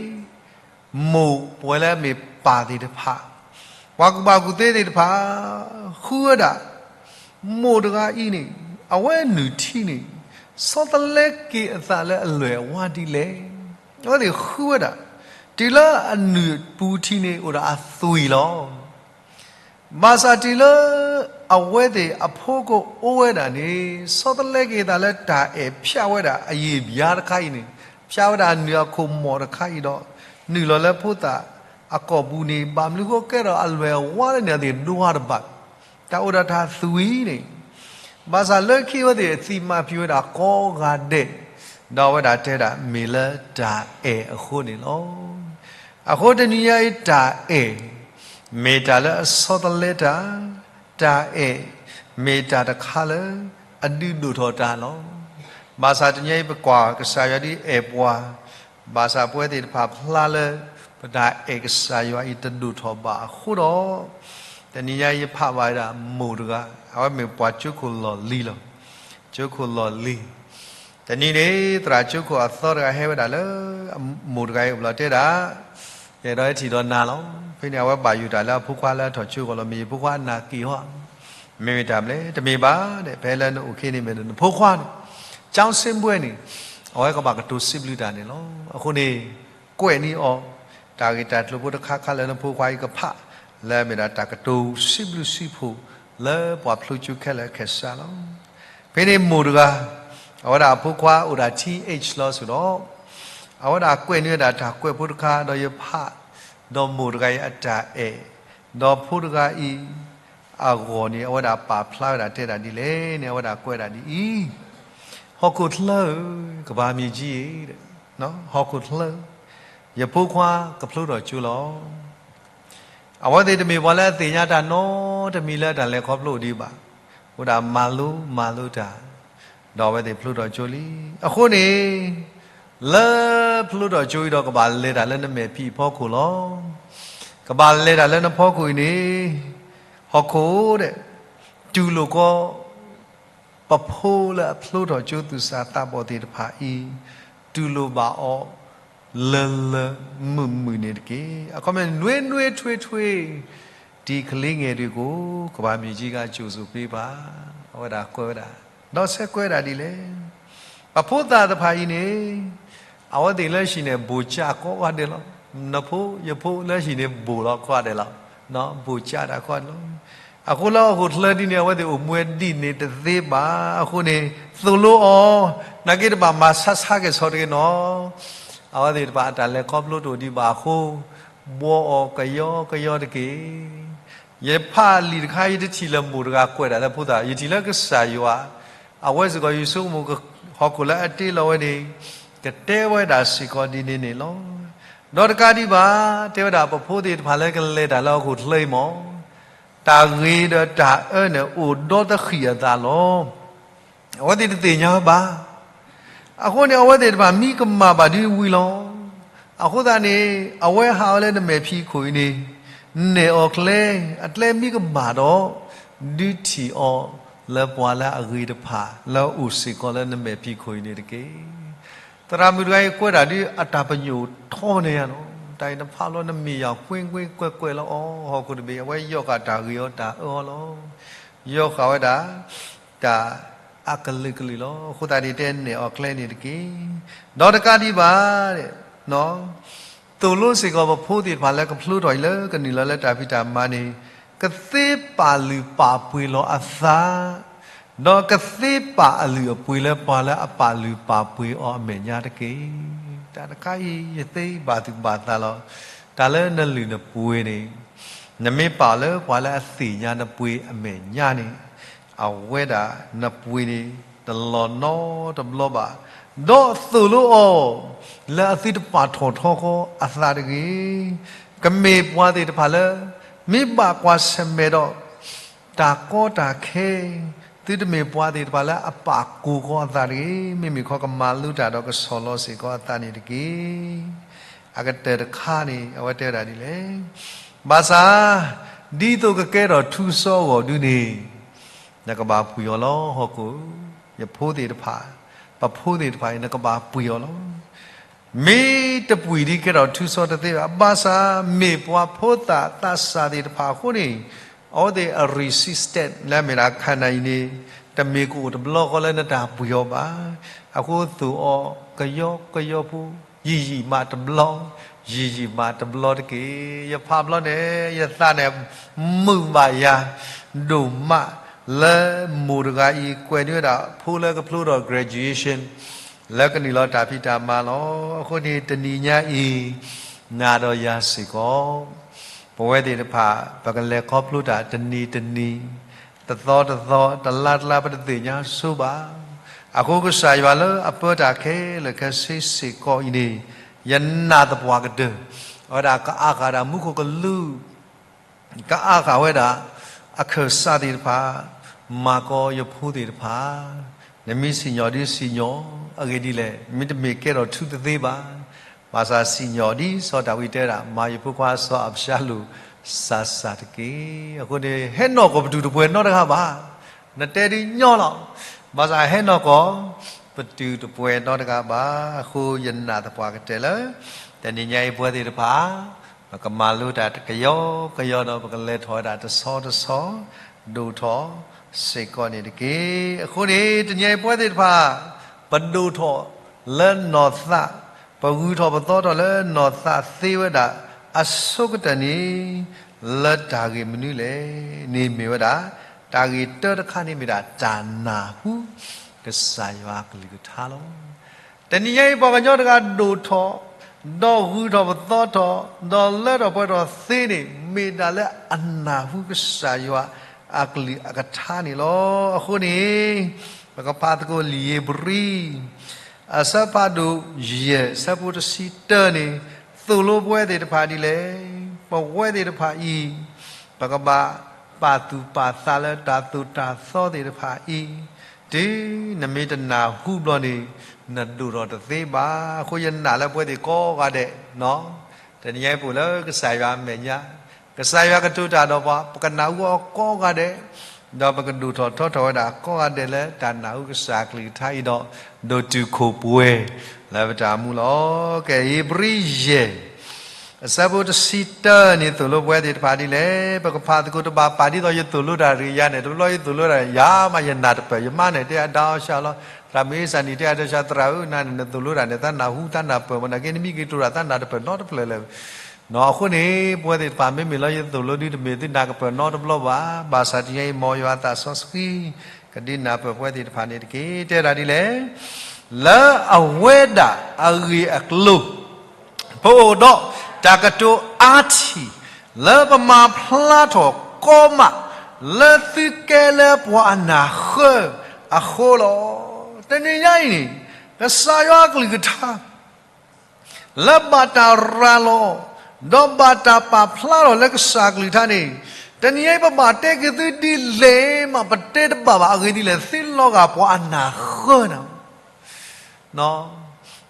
မိၢ် ပဝဲလၢအမ့ၢ်ပၢ်သ့ၣ်တဖၣ် ပှၤကူၣ်ဘၣ်ကူၣ်သ့သ့ၣ်တဖၣ် ဃုဝဲဒၣ် မိၢ်တဂၤအံၤန့ၣ် အဝဲအနုၢ်ထံန့ၣ် ဆီတလဲက့ၤအသးလၢအလွဲၢ်အဝါဒ်လဲၣ်. အဝဲသ့ၣ်ဃုဝဲဒၣ် တုၤလၢအနုၢ်ပူၤထံန့ၣ် အိၣ်ဒီးအသွံၣ်လီၤ. ဘၣ်ဆၣ်တုၤလၢ အဝဲသ့ၣ်အဖိကအိၣ်ဝဲဒၣ်န့ၣ် ဆီတလဲက့ၤအသးလၢတၢ်အဲၣ်ဖၠးဝဲဒၣ်အယံာ်ဘျါတခါအံၤန့ၣ် ဖၠးဝဲဒၣ်အနုၢ်အခိၣ်မီၢ်တခါအံၤဒီး နုာ်လီၤလၢဖိသၣ်အကိာ်ပူၤန့ၣ် ဘၣ်မနုၤဃိကဲထီၣ်အလွဲၢ်အဝါလၢန့ၣ် အသ့ၣ်ဒွါတဘၣ် တၢ်အိၣ်ဒီးတၢ်သွံၣ်န့ၣ် ဘၣ်ဆၣ်လၢခံအဝဲသ့ၣ်အသံၣ်မၤဖံးဝဲဒၣ်ကိးဂၤဒဲး ဒီးအဝဲဒၣ်တဲဒၣ်မ့ၢ်လၢတၢ်အဲၣ်အဃိန့ၣ်လီၤ. အဃိတနံၤညါအံၤတၢ်အဲၣ် မ့ၢ်တၢ်လၢအဆီတလဲတၢ်, တၢ်အဲၣ် မ့ၢ်တၢ်တခါလၢ အဒုးဒိၣ်ထီၣ်တၢ်လီၤ. ဘၣ်ဆၣ်တနံၤညါအံၤပကွၢ်ကစၢ်ယွၤဒ်အဲၣ်ပှၤ ဘၣ်ဆၣ်ပဝဲသ့ၣ်တဖၣ်ဖျါလၢ ပတၢ်အဲၣ်ကစၢ်ယွၤအံၤတဒိၣ်ထီၣ်ဘၣ်အဃိဒီး တနံၤညါအံၤယဖးဘၣ်ဝဲဒၣ်မိၢ်တဂၤ အဝဲမ့ၢ်ပှၤကၠိခိၣ်လီၢ်လံၤလီၤ. ကၠိခိၣ်လီၢ်လံၤ တနံၤန့ၣ် သရၣ်ကၠိခိၣ်အသီတဂၤဟဲဝဲဒၣ်လၢ မိၢ်တဂၤအံၤအိၣ်ဘျီတဲဒၣ် ယအဲၣ်ဒိးဟဲထံၣ်ဒီးနၤလီၤ. ဖဲန့ၣ် အဝဲဘၣ်ယိၣ်တၢ်လၢအဖိခွါလၢအထီၣ်ကၠိခိၣ်လီၤ မ့ၢ်ယဖိခွါနၢ်က့ၤဟီ မ့ၢ်မ့ၢ်တၢ်မနုၤလဲၣ် တမ့ၢ်ဘၣ်ဒီး ဖဲလၢနအိၣ်ခံန့ၣ်မ့ၢ်ဒီးနဖိခွါန့ၣ် ကျောင်းဆင်းပွဲန့ၣ် အဝဲကဘၣ်ကတိၤစံးဘျုးတၢ်န့ၣ်လီၤ. အဃိန့ၣ် ကွဲးန့ၢ်အီၤ တၢ်ဂ့ၢ်တၢ်ကျိၤဖိတခါခါလၢနဖိခွါအံၤကဖး လၢအမ့ၢ်ဒၣ်တၢ်ကတိၤစံးဘျုးစံးဖှိၣ်လၢပှၤဖျိကၠိခဲလၢာ်ခဲဆ့လီၤ. ဖဲန့ၣ်မိၢ်တဂၤ အဝဲဒၣ်အဖိခွါအိၣ်ဒၣ် teenage လီၤစ့ၢ်ဒီး အဝဲဒၣ်ကွဲးန့ၢ်ဝဲဒၣ်တၢ်ကွဲးဖိတခါ ဒီးယဖး ဒီးမိၢ်တဂၤအံၤအတၢ်အဲၣ် ဒီးဖိတဂၤအံၤ အဂီၢ်န့ၣ် အဝဲဒၣ်ပာ်ဖျါဝဲဒၣ်တဲဒၣ်ဒ်လဲၣ်န့ၣ် အဝဲဒၣ်ကွဲးဒၣ်ဒ်အံၤ, ဟီၣ်ခိၣ်ချၢဧၢ, ကဘၣ်မ့ၢ်ကံဧၢ, ဟီၣ်ခိၣ်ချၢ, ယဖိခွါကဖျိထီၣ်ကၠိလီၤ. အဝဲသ့ၣ်တမ့ၢ်ပှၤလၢအသ့ၣ်ညါတၢ်နီတမံၤလၢတၢ်လဲၤခီဖျိဒံးဘၣ်, အိၣ်ဒၣ်မၤလိမၤလိတၢ်, ဒီးအဝဲသ့ၣ်ဖျိထီၣ်ကၠိလံ. အဃိန့ၣ် လၢဖျိထီၣ်ကၠိအံၤဒီးကဘၣ်လဲၤတၢ်လၢနမဲာ်ဖံးအဖီခိၣ်လီၤ. ကဘၣ်လဲၤတၢ်လၢနဖီခိၣ်အံၤန့ၣ် ဟီၣ်ခိၣ်ဒဲး တူၢ်လိာ်ကီ ပဖိလၢအဖျိထီၣ်ကၠိသူၣ်စၢ်သးဘီၣ်သ့ၣ်တဖၣ်အံၤ တူၢ်လိာ်ဘၣ်အီၤ လၢလၢမုာ်မုာ်န့ၣ်တက့ၢ်. အခီပညီ နွ့နွ့ထွ့ထွ့ ဒီကလေးငယ်တွေကို ကမ္ဘာမြေကြီးက ကြိုဆိုပေးပါ, အဝဲဒၣ်ကွဲးဝဲဒၣ်, ဒီးဆဲးကွဲးဒၣ်ဒ်လဲၣ်. ပဖိသၣ်တဖၣ်အံၤန့ၣ် အဝဲသ့ၣ်လၢဟံၣ်န့ၣ် ဘိၣ်ကၠးကိးဂၤဒဲးလီၤ. နဖိယဖိလၢဟံၣ်န့ၣ် ဘိၣ်လီၤကိးဂၤဒဲးလီၤ. ဘိၣ်ကၠးတၢ်ကိးဂၤဒဲးလီၤ. အဃိလၢဟီၣ်ခိၣ်ချၢဒ်န့ၣ် အဝဲသ့ၣ်အိၣ်မူဝဲဒ်န့ၣ်တသ့ဘၣ်. အဃိန့ၣ် သိၣ်လိအီၤ, နာ်က့တဘၣ်မၤဆါဆါက့ၤဆီတဂ့ၤနီၤ. အဝဲသ့ၣ်တဖၣ်အတၢ်လဲၤခီဖျိတအိၣ်ဒံးဘၣ်အဃိ ဘှီအီၤကယီကယီတက့ၢ်. ယဖးလံာ်တခါ ယတထံၣ်လၢမိၢ်တဂၤကွဲးဒၣ်လၢဖိသၣ်, ယထံၣ်လၢကစၢ်ယွၤ, အဝဲစ့ၢ်ကီး ယဆိကမိၣ် ဟီၣ်ခိၣ်လၢအတ့လီၤဝဲန့ၣ် ကတဲဝဲဒၣ်စ့ၢ်ကီးဒ်န့ၣ်န့ၣ်လီၤ. ဒီးတကးဒံးဘၣ်, တဲဝဲဒၣ်ပဖိသ့ၣ်တဖၣ်လၢကလဲၤတၢ်လၢဟီၣ်ခိၣ်ချၢအံၤမ့ၢ် တၢ်ဂ့ၤဒီးတၢ်အၢန့ၣ် အိၣ်ဒီတဃံၣ်အသးလီၤ. အဝဲသ့ၣ်တသ့ၣ်ညါဝဲဘၣ်. အဃိန့ၣ် အဝဲသ့ၣ်တဖၣ်မံကမၣ်ဘၣ်ဒ်ဝံၤလီၤ. အဃိသတးန့ၣ် အဝဲဟးအီၤလၢနမဲာ်ဖံးခိၣ်အံၤန့ၣ် နဲၣ်အီၤကျဲ, အကျဲမံကမၣ်ဒီး ဒုးထံၣ်အီၤလၢပှၤလၢအဂ့ၤတဖၣ် လၢအအိၣ်စ့ၢ်ကီးလၢနမဲာ်ဖံးခိၣ်အံၤန့ၣ်တက့ၢ်. သရၣ်မုၣ်တဂၤအံၤကွဲးဒၣ်ဒ်အတၢ်ပညိၣ်ထီန့ၣ်ယါနီၤ, တၢ်အံၤနဖးလီၤနမ့ၢ်ယၤကွ့ကွ့ကွဲးကွဲးလၢအီၤ ဟီၣ်ခိၣ်တဘ့ၣ် အဝဲယီၢ်ဃာ်တၢ်ဂ့ၤအီၤတၢ်အၢအီၤလီၤ. ယီၢ်ဃာ်ဝဲဒၣ် တၢ်အကလုာ်ကလုာ်လီၤ. အဃိသတးန့ၣ် တဲနဲၣ်အီၤကျဲန့ၣ်တက့ၢ်. ဒီးတကးဒံးဘၣ် သိၣ်လိစ့ၢ်ကီးပဖိသ့ၣ်တဖၣ်လၢကဖျိထီၣ်အံၤလၢ ကနုာ်လီၤလၢတၢ်ဖံးတၢ်မၤန့ၣ် ကသ့ပာ်လုၢ်ပာ်ပှ့ၤလီၤအသး, ဒီးကသ့ပာ်အလုၢ်အပှ့ၤလၢပှၤလၢအပာ်လုၢ်ပာ်ပှ့ၤအီၤအမဲာ်ညါတက့ၢ်. တၢ်တခါအံၤ ယသ့ဘၣ်သူၣ်ဘၣ်သးလီၤ. တၢ်လၢနလုၢ်နပှ့ၤန့ၣ် နမ့ၢ်ပာ်လၢပှၤလၢအသ့ၣ်ညါနပှ့ၤအမဲာ်ညါန့ၣ် အဝဲဒၣ်နပှ့ၤန့ၣ် တလီၤနီတဘျီဘၣ်. ဒီးသိၣ်လိအီၤ လၢအသုတပာ်ထီၣ်ထီဃီအသးတဂ့ၤ. ကမ့ၢ်ပှၤသ့ၣ်တဖၣ်လၢ မ့ၢ်ဘၣ်ကွၢ်ဆၢၣ်မဲာ်ဒီး တၢ်ကီတၢ်ခဲ, သုတမ့ၢ်ပှၤသ့ၣ်တဖၣ်လၢအပာ်ကိၢ်ဃီအသးတဂ့ၤ. မ့မ့ၢ်ခီ ကမၤလိတၢ်ဒီးကဆီၣ်လီၤစ့ၢ်ကီးအသးန့ၣ်တက့ၢ်. အကတၢၢ်တခါန့ၣ် အဝဲတဲဝဲဒၣ်ဒ်လဲၣ်. ဘၣ်ဆၣ် ဒ်သိးကကဲထီၣ်ထူကစီအဂီၢ်ဒုန့ၣ် နကဘၣ်ပှ့ၤအီၤလီၤ. ဟီၣ်ခိၣ်, ယဖိသ့ၣ်တဖၣ်, ပဖိသ့ၣ်တဖၣ်အံၤ နကဘၣ်ပှ့ၤအီၤလီၤ. မ့ၢ်တပှ့ၤဒ်ကဲထီၣ်ထူစီတသ့ဘၣ်. ဘၣ်ဆၣ် မ့ၢ်ပှၤဖိသၣ်သးစၢ်သ့ၣ်တဖၣ်အဃိန့ၣ် အဝဲသ့ၣ်အ resistant လၢအမ့ၢ်ဒၣ်ခါနၤအံၤန့ၣ် တမ့ၢ်ကအိၣ်တဘျီဃီလၢနတၢ်ပှ့ၤအီၤဘၣ်. အဃိသိၣ်အီၤကယီကယီဖိ ယံာ်ယံာ်မးတဘျီ, ယံာ်ယံာ်မးတဘျီတက့ၢ်. ယဖးဘျီန့ၣ် ယသးန့ၣ် မုာ်ဘၣ်ယၤ ဒိၣ်မး လၢမိၢ်တဂၤအံၤ ကွဲးန့ၢ်ဝဲဒၣ်ဖိလၢကဖျိထီၣ် graduation လၢကနုာ်လီၤတၢ်ဖံးတၢ်မၤလီၤ. အဃိန့ၣ် တနံၤညါအံၤ နၤဒီးယၤစ့ၢ်ကီး ပဝဲသ့ၣ်တဖၣ် ပကလဲၤခီဖျိတၢ်တနံၤတနံၤ, တသီတသီ, တလါတလါ ပတသ့ၣ်ညါဆိဘၣ်. အဃိကစၢ်ယွၤလၢအပၢတၢ်ခဲလၢာ်ခဲဆ့စ့ၢ်ကီးအံၤန့ၣ် ယနာ်သပှၢ်ကတၢၢ် အဝဲဒၣ်ကအါဂၤဒၣ်မူခိၣ်ကလူး ကအါဂၤဝဲဒၣ် အခၢၣ်စးသ့ၣ်တဖၣ်, မၤကီယဖိသ့ၣ်တဖၣ်, နမ့ၢ်စံၣ်ညီၣ်ဒုးစံၣ်ညီၣ်, အဂ့ၢ်ဒ်လဲၣ်, မ့တမ့ၢ်ကဲထီၣ်ထူတသ့ဘၣ်. ဘၣ်ဆၣ်စံၣ်ညီၣ်ဒ်စီၤဒၤဝံးတဲဒၣ်, မၤယဖိခွါစီၤအၤဘၡါလိၣ်စၢ်စၢ်တက့ၢ်. အဃိန့ၣ် ဟဲနီၢ်ကီၢ်ပတုာ်တပှဲၤနီတဂၤဘၣ်. နတဲဒ်ညီလီၤ. ဘၣ်ဆၣ်ဟဲနီၢ်ကီၢ် ပတုာ်တပှဲၤနီတဂၤဘၣ်. အဃိယနာ်သပှၢ်ကတၢၢ်လၢ တနံၤညါအံၤပဝဲသ့ၣ်တဖၣ် ပကမၤလိတၢ်တကယီကယီဒီး ပကလဲၤထီၣ်ဝဲဒၣ်တဆီတဆီ ဒိၣ်ထီၣ်စ့ၢ်ကီးန့ၣ်တက့ၢ်. အဃိန့ၣ် တနံၤညါအံၤပဝဲသ့ၣ်တဖၣ် ပဒိၣ်ထီၣ်လၢနီၢ်သး, ပဂုၤထီၣ်ပသီထီၣ်လၢနီၢ်သးသ့ဝဲဒၣ်အဆိကတၢၢ်န့ၣ် လၢတၢ်ဂ့ၢ်မနုၤလဲၣ်န့ၣ်မ့ၢ်ဝဲဒၣ်, တၢ်ဂ့ၢ်တၢတခါန့ၣ်မ့ၢ်ဒၣ် တၢ်နၢ်ဟူကစၢ်ယွၤအကလုၢ်ကထါလီၤ. တနံၤညါအံၤ ပှၤကညီတဂၤဒိၣ်ထီၣ်, ဒီးဂုၤထီၣ်ပသီထီၣ်, ဒီးလၢထီၣ်ပှဲၤထီၣ်သ့န့ၣ် မ့ၢ်ဒၣ်လၢအနၢ်ဟူကစၢ်ယွၤအကလုၢ်အကထါန့ၣ်လီၤ. အဃိန့ၣ် ပကဖးသကိးလံာ်ဧ့ၤဘြံၤ အဆၢဖးဒိၣ်ယဲၢ် အဆၢဖိတဆံတၢန့ၣ် သိၣ်လိပဝဲသ့ၣ်တဖၣ်ဒ်လဲၣ်. ပဝဲသ့ၣ်တဖၣ်အံၤ ပကဘၣ်ပာ်သူၣ်ပာ်သးလၢတၢ်သိၣ်တၢ်သီသ့ၣ်တဖၣ်အံၤ, တုၤနမ့ၢ်တနၢ်ဟူဘျီန့ၣ် နဒိၣ်ထီၣ်တသ့ဘၣ်. အဃိယနာ်လၢပဝဲသ့ၣ်ကိးဂၤဒဲး တနံၤညါအံၤပအိၣ်လၢကစၢ်ယွၤအမဲာ်ညါ, ကစၢ်ယွၤကတိၤတၢ်ဒီးပှၤ ပကနၢ်ဟူအီၤကိးဂၤဒဲး, ဒီးပကဒိၣ်ထီၣ်ထီထီၣ်ဝဲဒၣ်ကိးဂၤဒဲးလၢတၢ်နၢ်ဟူကစၢ်အကလုၢ်ကထါအံၤဒီး ဒိၣ်တုာ်ခိၣ်ပှဲၤလၢပတၢ်အိၣ်မူလီၤ. ကဲ ဧ့ၤဘြံၤယဲၢ် အဆၢဖိတဆံတၢန့ၣ် သိၣ်လိပဝဲသ့ၣ်တဖၣ်ဒ်လဲၣ်. ပကဖးသကိးတဘၣ်ပာ်ဒ်သိးယသိၣ်လိတၢ်တဂ့ၤယၤန့ၣ်, တဘျီယသိၣ်လိတၢ်ယၤမးယနၢ်တပၢၢ်, ယမါန့ၣ်တဲအဒါအီၤဆှၢလီၤ, သရၣ်မုၣ်အ့စၢ်နံၣ်တဲအဒါအီၤဆှၢ, သရၣ်ဧၢ နၤန့ၣ် နသိၣ်လိတၢ်န့ၣ် သးနၢ်ဟူသးနၢ်ပၢၢ်မး, နာ်က့နမ့ၢ်က့ၤတိၤတၢ် သးနၢ်တပၢၢ်နီတဖျၢၣ်လၢၤ. အဃိန့ၣ် ပဝဲသ့ၣ်တဖၣ် မ့မ့ၢ်လၢယသိၣ်လိဒု တမ့ၢ်သုနၢ်ကပၢၢ်နီတဘျီဘၣ်. ဘၣ်ဆၣ်တနံၤညါအံၤ မ်ယွၤအသးစီဆှံ ကဒုးနၢ်ပၢၢ်ပဝဲသ့ၣ်တဖၣ်န့ၣ်တက့ၢ်. တဲဒၣ်ဒ်လဲၣ်, လၢအဝဲဒၣ်အဂ့ၢ်အကျိၤ ပအိၣ်ဒီးတၢ်ကတိၤအါထံၣ် လၢပမၤဖျါထီၣ်ကီမး လၢသုကဲလၢပှၤအနၢ်ဃၢအဃိလီၤ. တနံၤညါအံၤန့ၣ် ကစၢ်ယွၤအကလုၢ်ကထါ လၢဘၣ်တၢ်ရၤလီၤ ဒီးဘၣ်တၢ်ပာ်ဖျါထီၣ်လၢကစၢ်အကလုၢ်ကထါန့ၣ်, တနံၤအံၤပဘၣ်တဲက့ၤသုဒ်လဲၣ်မး ပတဲတဘၣ်ဘၣ်. အဂ့ၢ်ဒ်လဲၣ်, သုလီၤဂာ်ပှၤအနၢ်ဃၢနၤ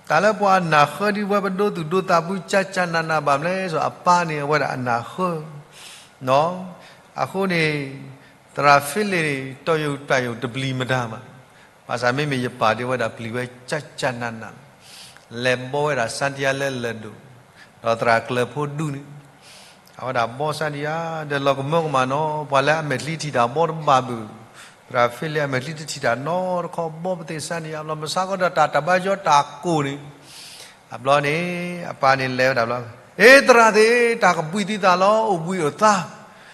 တၢ်လၢပှၤအနၢ်ဃၢဒ်ဝဲ ပဒိသူၣ်ဒိသးဖု ကၢ်ကၢ်နးနးဘၣ်မလဲၣ်, စီၤအပၢ်န့ၣ် အဝဲဒၣ်အနၢ်ဃၢ အဃိန့ၣ် သရၣ်ဖ့လ့ၣ်န့ၣ် တီၢ်ယိာ်တၢ်ယိာ်တပျံၤမတၤမး, ဘၣ်ဆၣ်မ့မ့ၢ်ယပၢ်ဒ်ဝဲဒၣ်ပျံၤဝဲကၢ်ကၢ်နးနး, လဲၤဘီဝဲဒၣ်စါဒံယါလၢလၢၢ်ဒိၣ်, ဒီးသရၣ်ကျၢၤဖိဒူန့ၣ် အဝဲဒၣ်ဘီစါဒံယါ ဒီးလီၤကမၢကမၣ်နီၤ, ပှၤလၢအမဲာ်ချံထံၣ်တၢ်ဘီတဘၣ်ဘုၣ်, သရၣ်ဖ့လ့ၣ်အမဲာ်ချံတထံၣ်တၢ်နီတခီ ဘီပသ့ၣ်စါဒံယါ ဘျီမုၢ်ဆါခီဒီးတၢ်တၢ်ဘါယီတၢ်ကိၢ်န့ၣ်, အဘျီန့ၣ် အပၢ်န့ၣ်လဲၤဝဲဒၣ်ဘျီ, အ့ သရၣ်သ့ၣ် တၢ်ကဘှံးသုသးလီၤ အိၣ်ဘှံးအိၣ်သါ ဒီး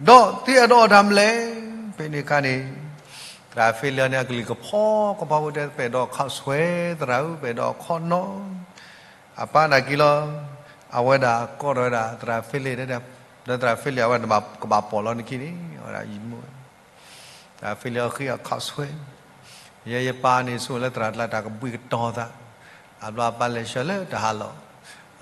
သုအဲၣ်ဒိးအီၣ်တၢ်မနုၤလဲၣ်. ဖဲန့ၣ်အခါန့ၣ် သရၣ်ဖ့လ့ၣ်န့ၣ် အကလုၢ်ကဖီကဖီဖိတဲ ပအဲၣ်ဒိးခီၣ်ဆွဲသရၣ်ဧၢ ပအဲၣ်ဒိးခီၣ်နီၤ. အပၢ်နာ်က့ၤလီၤ, အဝဲဒၣ်ကိးထီၣ်ဝဲဒၣ်သရၣ်ဖ့လ့ၣ်, ဒီးသရၣ်ဖ့လ့ၣ် အဝဲဒၣ်ကဘၣ်ပိာ်လီၤနခံန့ၣ် အဝဲဒၣ်ယံာ်မူ သရၣ်ဖ့လ့ၣ်အီၤဃ့အခီၣ်ဆွဲ, ယဲယပၢ်န့ၣ်ဆိလၢသရၣ်တၢ်ကဘှံးကတီၤသး, အဘျီအပၢ်လဲၤဆှၢလၢတၢ်ဟးလီၢ်,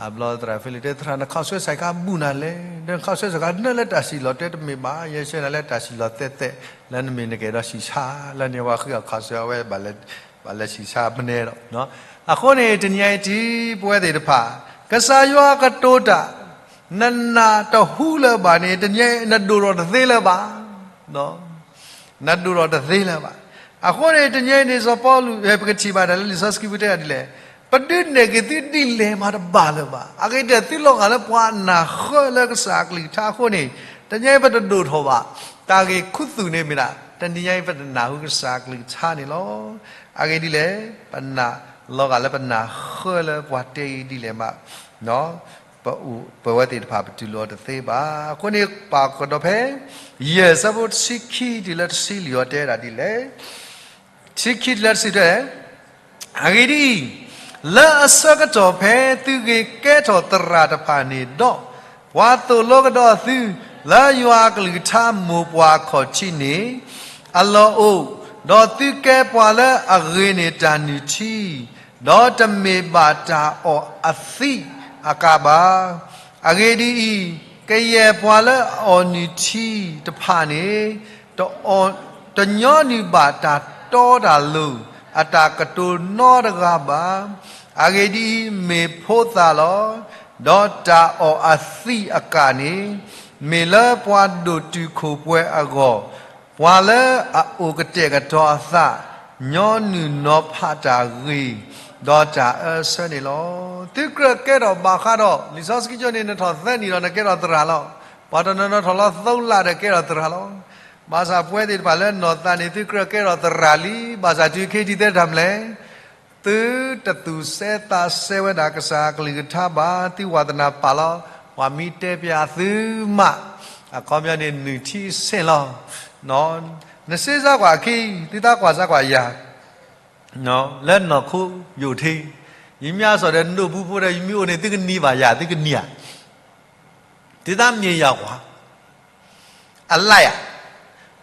အဘျီသရၣ်ဖ့လ့ၣ်တဲ သရၣ်နခီၣ်ဆွဲစၢ်ကါဘူၣ်နၤလဲၣ်, ဒီးနခီၣ်ဆွဲစၢ်ကါနၢလၢတၢ်စံၣ်လီၤတဲတမ့ၢ်ဘၣ်, ယဲဆှၢနၤလၢတၢ်စံၣ်လီၤတဲာ်တဲာ် လၢနမ့ၢ်နကအဲၣ်ဒိးဆံၣ်ဆါ, လၢန့ၣ်ဝဲဃ့အခီၣ်ဆွဲအဝဲ ဘၣ်လဲၤဆံၣ်ဆါမနုၤဒီး အဃိန့ၣ် တနံၤအံၤတုၤပဝဲသ့ၣ်တဖၣ် ကစၢ်ယွၤကတိၤတၢ် နနၢ်တဟူလၢၤဘၣ်န့ၣ် တနံၤအံၤနဒိၣ်ထီၣ်တသ့လၢၤဘၣ်, နဒိၣ်ထီၣ်တသ့လၢၤဘၣ်. အဃိန့ၣ် တနံၤအံၤန့ၣ် စီၤပီလူး ပကထံၣ်ဘၣ်တၢ်လၢလံာ်စီဆှံပူၤတဲဒၣ်ဒ်လဲၣ်, ပဒုးနဲၣ်က့ၤသုဒ်လဲၣ်မးတဘၣ်လၢၤဘၣ်. အဂ့ၢ်ဒ်အံၤသုလီၤဂာ်လၢပှၤအနၢ်ဃၢလၢကစၢ်အကလုၢ်ကထါအဃိန့ၣ် တနံၤအံၤပတဒိၣ်ထီၣ်ဘၣ်. တၢ်ဂ့ၢ်ခူသူၣ်န့ၣ်မ့ၢ်ဒၣ် တနံၤအံၤပတနၢ်ဟူကစၢ်အကလုၢ်ကထါန့ၣ်လီၤ. အဂ့ၢ်ဒ်လဲၣ်, ပနာ်လီၤဂာ်လၢပနၢ်ဃၢလၢပှၤတဲအံၤဒ်လဲၣ်မး, ပဝဲသ့ၣ်တဖၣ်ပတူၢ်လိာ်အီၤတသ့ဘၣ်. အဃိန့ၣ် ပာ်ကဒီးဖဲ ယဲၢ်ဆၢဖိတဆံခံတုၤလၢတဆံလွံၢ်အံၤ တဲဒၣ်ဒ်လဲၣ်. တဆံခံတုၤလၢတဆံလွံၢ်, အဂ့ၢ်ဒ်အံၤ, လၢအဆၢကတီၢ်ဖဲသုဂ့ၤကဲထီၣ်သရၣ်တဖၣ်န့ၣ်ဒီး, ပှၤသိၣ်လိကဒီးသု လၢယွၤအကလုၢ်ကထါမိၢ်ပှၢ်ခီၣ်ထံးန့ၣ် အလီၢ်အိၣ်, ဒီးသုကဲပှၤလၢအဂ့ၤန့ၢ်တၢ်နုၢ်ထံ, ဒီးတမ့ၢ်ဘၣ်တၢ်အီၣ်အသံးအကးဘၣ်. အဂ့ၢ်ဒ်အံၤ, ကယဲၢ်ပှၤလၢအအီၣ်နုၢ်ထံတဖၣ်န့ၣ် တညီနုၢ်ဘၣ်တၢ်တီတၢ်လိၤအတၢ်ကတိၤနီတဂၤဘၣ်. အဂ့ၢ်ဒ်အံၤ, မ့ၢ်ဖိသၣ်လီၤ. ဒီးတၢ်အီၣ်အသံးအကးန့ၣ် မ့ၢ်လၢပှၤဒိၣ်တုာ်ခိၣ်ပှဲၤအဂီၢ်, ပှၤလၢအအိၣ်ကတဲာ်ကတီၤအသး, ညီနုၢ်နီၤဖးတၢ်ဂ့ၤ, ဒီးတၢ်အၢဆၢန့ၣ်လီၤ. သုကြၢးကဲထီၣ်ဘၣ်ဃးဒီး လံာ်စီဆှံကၠိန့ၣ် နထီၣ်သၢနံၣ်ဒီးနကဲထီၣ်သရၣ်လီၤ. ပှၤတနီၤနီၤထီၣ်လီၤသၢလါဒီးကဲထီၣ်သရၣ်လီၤ. ဘၣ်ဆၣ်ပဝဲသ့ၣ်တဖၣ်လၢနီၢ်သးန့ၣ် သုကြၢးကဲထီၣ်သရၣ်လံ. ဘၣ်ဆၣ်တုၤခဲအံၤဒ်တဲတၢ်မနုၤလဲၣ်, သုတသူၣ်စဲသးစဲဝဲဒၣ်ကစၢ်အကလုၢ်ကထါဘၣ်, သုဝါသနၢ်ပာ်လီၤ, ပှၤမ့ၢ်တဲပျးသုမး အခီပညီန့ၣ် နုၢ်ထံဆ့ၣ်လီၤ. နစ့စၢ်ကွၢ်အခံ, သုသးကွၢ်စၢ်ကွၢ်ယၤ, လၢနီၢ်ခိယိာ်ထံ, ယမ့ၢ်အစိာ်ဒီးနိၣ်ဘုဖိဒီး ယမ့ၢ်အိၣ်န့ၣ် သုကနံၤဘၣ်ယၤ, သုကနံၤဧါ, သုသးမ့ၢ်ယၤကွၢ် အလါယၤ,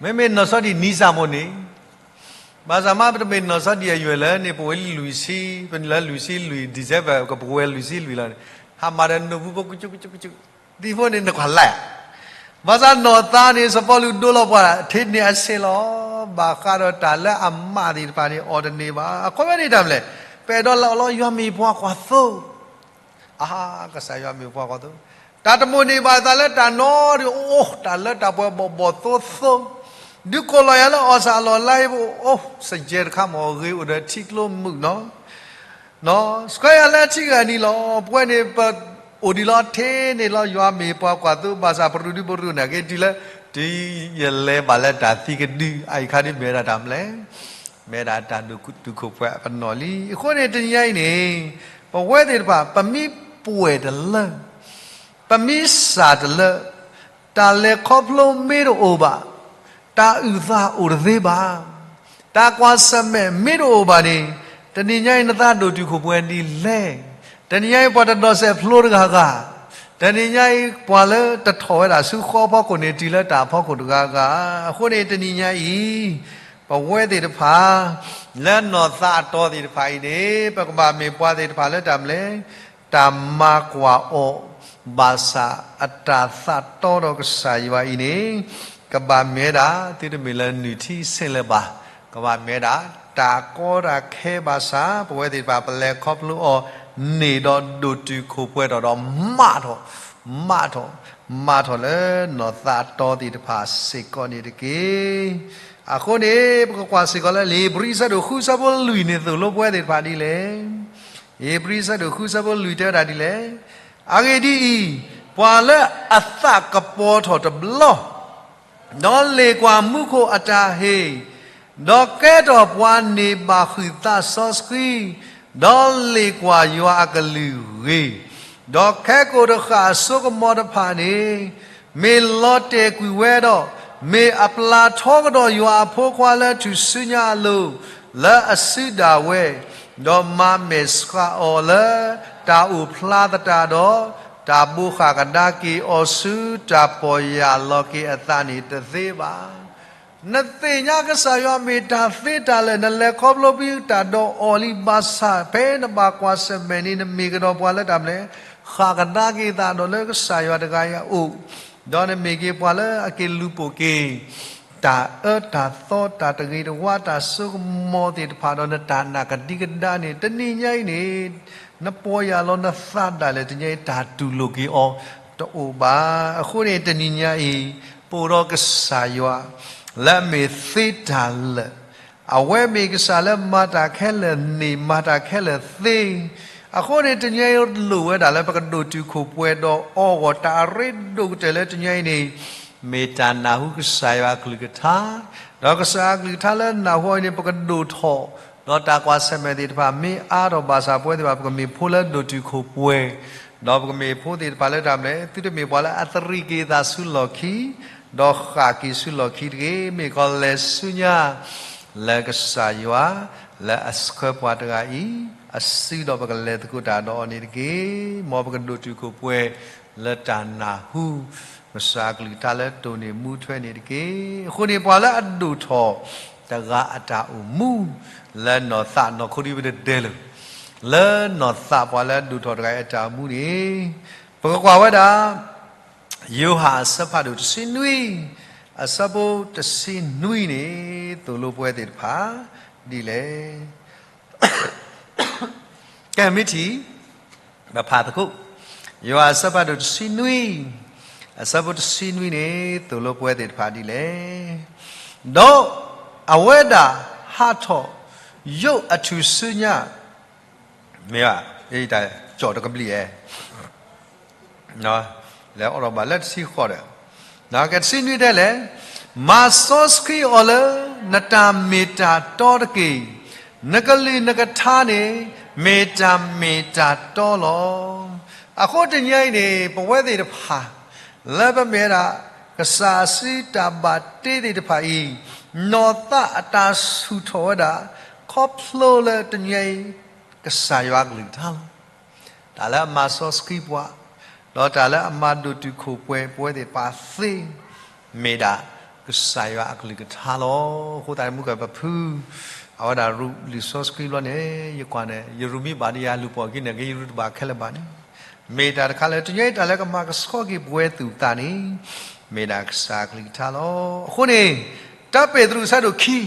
မ့မ့ၢ်နီၢ်စီၤဒံၣ်နံၤစၢ်မိၣ်န့ၣ်, ဘၣ်ဆၣ်မ့ၢ်ပတမ့ၢ်နီၢ်စီၤဒံၣ်အယွဲၢ်လၢန့ၣ် ပဝဲလွံၢ်ဆံ, ပလၢလွံၢ်ဆံလွံၢ် December ကပဝဲလွံၢ်ဆံလွံၢ်လီၤန့ၣ်, ဟးမၤဒီးနိၣ်ဘုဖိကစူးကစူးကစူး, ဒ်ဖိန့ၣ်နကွၢ်လါယၤ, ဘၣ်ဆၣ်နီၢ်သးန့ၣ် စီၤပီလူးဒိလီၤပှၤ ထဲန့ၣ်အဆ့ၣ်လီၤ. ဘၣ်ဃးဒီးတၢ်လၢအမးသ့ၣ်တဖၣ်န့ၣ် အီၣ်တန့ၢ်ဘၣ်. အခီပညီန့ၣ်တၢ်မနုၤလဲၣ်, ပအဲၣ်ဒိးလၢအီၣ်လီၤယွၤမ့ၢ်ပှၤကွၢ်သိ, အါ, ကစၢ်ယွၤမ့ၢ်ပှၤကွၢ်သိ, တၢ်တမိၣ်န့ၢ်ဘၣ်သးလၢတၢ်နီတမံၤ, အိၣ်တၢ်လၢတၢ်ပှဲၤဘီၣ်ဘီၣ်သိသိ, ဒုးကိးလီၤယၤလၢအီၣ်ဆၣ်အလီၢ်လါအံၤ, အိၣ်စယဲတခါမ့ၢ်အဂ့ၤအိၣ်ဒီးထံကျိမုၢ်နီၤ, ဆှၢယၤလၢထံဂၤနံၤလီၤ. ပဝဲန့ၣ်ပအိၣ်ဒံးလီၤထဲန့ၣ်လီၤ. ယွၤမ့ၢ်ပှၤကွၢ်သိ ဘၣ်ဆၣ်ပရူးဒုပရူးန့ၣ်က့ တုၤလၢ တုၤယလဲၤဘၣ်လၢတၢ်သံကဒု, အအံၤခါဒုးမ့ၢ်ဝဲဒၣ်တၢ်မနုၤလဲၣ်, မ့ၢ်ဝဲဒၣ်တၢ်ဒိၣ်တုာ်ခိၣ်ပှဲၤအပနီၣ်လံ. အဃိန့ၣ်တနံၤညါအံၤန့ၣ်, ပဝဲသ့ၣ်တဖၣ် ပမ့ၢ်ပှဲၤတလၢ ပမ့ၢ်စၢ်တလၢ, တၢ်လဲၤခီဖျိမ့ၢ်တအိၣ်ဘၣ်, တၢ်အုၣ်သးအိၣ်တသ့ဘၣ်, တၢ်ကွၢ်ဆၢၣ်မဲာ်မ့ၢ်တအိၣ်ဘၣ်န့ၣ်, တနံၤညါအံၤနသးဒိၣ်တုာ်ခိၣ်ပှဲၤဒ်လဲၣ်. တနံၤညါအံၤပှၤတဒိးစဲးဖျိတဂၤဂၤ, တနံၤညါအံၤ ပှၤလၢတထီၣ်ဝဲဒၣ်ဆူဃီဖီခိၣ်န့ၣ် တုၤလၢတၢ်ဖီခိၣ်တဂၤဂၤ. အဃိန့ၣ်တနံၤညါအံၤ, ပဝဲသ့ၣ်တဖၣ် လၢနီၢ်သးအတီသ့ၣ်တဖၣ်အံၤန့ၣ် ပကဘၣ်မ့ၢ်ပှၤသ့ၣ်တဖၣ်လၢတၢ်မနုၤလဲၣ်, တၢ်မၤကွၢ်အီၤ, ဘၣ်ဆၣ်အတၢ်သးတီဒီးကစၢ်ယွၤအံၤန့ၣ်, ကဘၣ်မ့ၢ်ဝဲဒၣ် သုတမ့ၢ်လၢနုၢ်ထံဆ့ၣ်လၢၤဘၣ်, ကဘၣ်မ့ၢ်ဝဲဒၣ် တၢ်ကီတၢ်ခဲဘၣ်ဆၣ် ပဝဲသ့ၣ်တဖၣ်ပလဲၤခီဖျိအီၤန့ၣ်ဒီးဒိၣ်တုာ်ခိၣ်ပှဲၤထီၣ်ဒီးမးထီၣ်, မးထီၣ်, မးထီၣ်လၢနီၢ်သးအတီသ့ၣ်တဖၣ်စ့ၢ်ကီးန့ၣ်တက့ၢ်. အဃိန့ၣ် ပကကွၢ်စ့ၢ်ကီးလၢ ဧ့ၤဘြံၤအဆၢဒိၣ်ဃုဆၢဖိလွံၢ်န့ၣ် သိၣ်လိပဝဲသ့ၣ်တဖၣ်ဒ်လဲၣ်. ဧ့ၤဘြံၤအဆၢဒိၣ်ဃုဆၢဖိလွံၢ်တဲဝဲဒၣ်ဒ်လဲၣ်. အဂ့ၢ်ဒ်အံၤ, ပှၤလၢအသးကပီၤထီၣ်တဘျီ ဒီးလ့ၣ်ကွၢ်မူခိၣ်အတၢ်ဟ့ၣ်, ဒီးကဲထီၣ်ပှၤန့ၢ်ဘၣ်ဃုာ်သးစီဆှံ, ဒီးလ့ၣ်ကွၢ်ယွၤအကလုၢ်ဂ့ၤ, ဒီးခဲကိာ်တဃၣ်အစိကမီၤတဖၣ်န့ၣ်, မ့ၢ်လီၤတဲာ်ကွံာ်ဝဲဒီး, မ့ၢ်အပျၢ်ထီကဒီးယွၤအဖိခွါလၢထူၣ်စုညါအလိၤ, လၢအစုဒၣ်ဝဲ, ဒီးမၤမဲာ်ဆှးအီၤလၢတၢ်အိၣ်ဖျါသတးဒီး, တၢ်ဘိးဃၣ်ကဒါက့ၤအီၤဆူတၢ်ပီၢ်ယၢ်လီၤက့ၤအသးန့ၣ်တသ့ဘၣ်. နသ့ၣ်ညါကစၢ်ယွၤမ့ၢ်တၢ်သ့တၢ်လၢာ်, နလဲၤခီဖျိဖဲတၢ်ဒိးအီၤလံဘၣ်ဆၣ် ဖဲနဘၣ်ကွၢ်ဆၢၣ်မဲာ်န့ၣ် နမ့ၢ်ကဒီးပှၤလၢတၢ်မနုၤလဲၣ်, ဃၣ်ကဒါက့ၤသးဒီးလၢကစၢ်ယွၤတဂၤအံၤအအိၣ်, ဒီးနမ့ၢ်က့ၤပှၤလၢအက့ၤလူၤပိာ်က့ၤ တၢ်အၢတၢ်သီ တၢ်တဂ့ၤတဝါ တၢ်စိကမီၤသ့ၣ်တဖၣ်ဒီး နတၢ်နာ်ကဒံကဒါန့ၣ် တနံၤညါအံၤန့ၣ် နပီၢ်ယၢ်လီၤနသးဒၣ်လဲာ် တနံၤညါအံၤ တၢ်တူၢ်လိာ်က့ၤအီၤတအိၣ်ဘၣ်. အဃိန့ၣ် တနံၤညါအံၤ ပအိၣ်ဒီးကစၢ်ယွၤ လၢအမ့ၢ်သ့တၢ်လၢာ်, အဝဲမ့ၢ်ကစၢ်လၢမၤတၢ်ခဲလၢာ်န့ၣ် မၤတၢ်ခဲလၢာ်သ့. အဃိန့ၣ် တနံၤညါအံၤလိၣ်ဝဲဒၣ်လၢပကဒိၣ်တုာ်ခိၣ်ပှဲၤဒီးအီၤအဂီၢ် တၢ်အရ့ဒိၣ်ကတၢၢ်လၢတနံၤညါအံၤန့ၣ် မ့ၢ်တၢ်နၢ်ဟူကစၢ်ယွၤအကလုၢ်ကထါ, ဒီးကစၢ်အကလုၢ်ကထါလၢနၢ်ဟူအံၤန့ၣ် ပကဒိၣ်ထီၣ်, ဒီးတၢ်ကွၢ်ဆၢၣ်မဲာ်သ့ၣ်တဖၣ် မ့ၢ်အါထီၣ်ဘၣ်ဆၣ် ပဝဲသ့ၣ်တဖၣ် ပကမ့ၢ်ဖိလၢဒိၣ်တုာ်ခိၣ်ပှဲၤ, ဒီးပကမ့ၢ်ဖိသ့ၣ်တဖၣ်လၢတၢ်မနုၤလဲၣ်, သုတမ့ၢ်ပှၤလၢအသရံးက့ၤသးဆူလီၢ်ခံ, ဒီးဃၣ်က့ၤဆူလီၢ်ခံတဂ့ၤ, မ့ၢ်ကီးလဲၤဆူညါ လၢကစၢ်ယွၤ လၢအဆှၢပှၤတဂၤအံၤ, အစုဒီးပကလဲၤသကိးတၢ်ဒီးအီၤန့ၣ်တက့ၢ်. မ်ပကဒိၣ်တုာ်ခိၣ်ပှဲၤ လၢတၢ်နၢ်ဟူ ကစၢ်အကလုၢ်ကထါလၢတိၢ်န့ၢ်မူထွဲန့ၣ်တက့ၢ်. အဃိန့ၣ် ပှၤလၢအဒိၣ်ထီၣ်တဂၤအတၢ်အိၣ်မူ လၢနီၢ်သးနီၢ်ခိဒ်ပတဲလၢာ်, လၢနီၢ်သးပှၤလၢအဒိၣ်ထီၣ်တဂၤအတၢ်အိၣ်မူန့ၣ်, ပကကွၢ်ဝဲဒၣ် ယိၤဟၣ်အဆၢဖးဒိၣ်တဆံနွံ, အဆၢဖိတဆံနွံန့ၣ် သိၣ်လိပဝဲသ့ၣ်တဖၣ် ဒ်လဲၣ်. ကဲ မ့ၢ်ထံၣ် ပဖးသကိး, ယိၤဟၣ်အဆၢဖးဒိၣ်တဆံနွံ, အဆၢဖိတဆံနွံန့ၣ် သိၣ်လိပဝဲသ့ၣ်တဖၣ်ဒ်လဲၣ်. ဒီးအဝဲဒၣ်ဟးထီၣ်ယိးအထူၣ်စုညါ, မ့ၢ်ဘၣ်, တၢ်ကၠီၣ်တကဘျံးဧါ လဲၤအိးထီၣ်ဘၣ်လၢတဆံဃိးဒီး, ကဲတဆံနွံတဲလဲၣ်, မၤစီဆှံအီၤလၢ နတၢ်မ့ၢ်တၢ်တီတက့ၢ်. နကလုၢ်နကထါန့ၣ် မ့ၢ်တၢ်မ့ၢ်တၢ်တီလီၤ. အဃိတနံၤအံၤန့ၣ် ပဝဲသ့ၣ်တဖၣ် လၢပမ့ၢ်ဝဲဒၣ် ကစၢ်စုတၢ်ဘၣ်တ့သ့ၣ်တဖၣ်အံၤ, နီၢ်သးအတၢ်ဆူၣ်ထီၣ်ဝဲဒၣ် ခီဖျိလၢတနံၤအံၤ ကစၢ်ယွၤအကလုၢ်ကထါလီၤ. တၢ်လၢအမၤစီဆှံပှၤ, ဒီးတၢ်လၢအမၤဒိၣ်တုာ်ခိၣ်ပှဲၤပဝဲသ့ၣ်တဖၣ်သ့, မ့ၢ်ဒၣ်ကစၢ်ယွၤအကလုၢ်ကထါလီၤ. အဃိသတးန့ၣ် မုၢ်ကပဖု အဝဲဒၣ်ရူၢ်လံာ်စီဆှံဘျီန့ၣ် ယကွၢ်န့ၣ် ယရူၢ်မ့ၢ်ဘၣ်ဒီးယၤလူၤပိာ်က့ၤန့ၣ် ကယရူၢ်တဘၣ်ခဲလၢာ်ဘၣ်န့ၣ်, မ့ၢ်တၢ်တခါလၢတနံၤအံၤ တၢ်လၢကမၤကဆှီက့ၤပဝဲသူၣ်သးန့ၣ် မ့ၢ်ဒၣ်ကစၢ်အကလုၢ်ကထါလီၤ. အဃိန့ၣ် တၢပ့းတရူးအဆၢဒိၣ်ခံ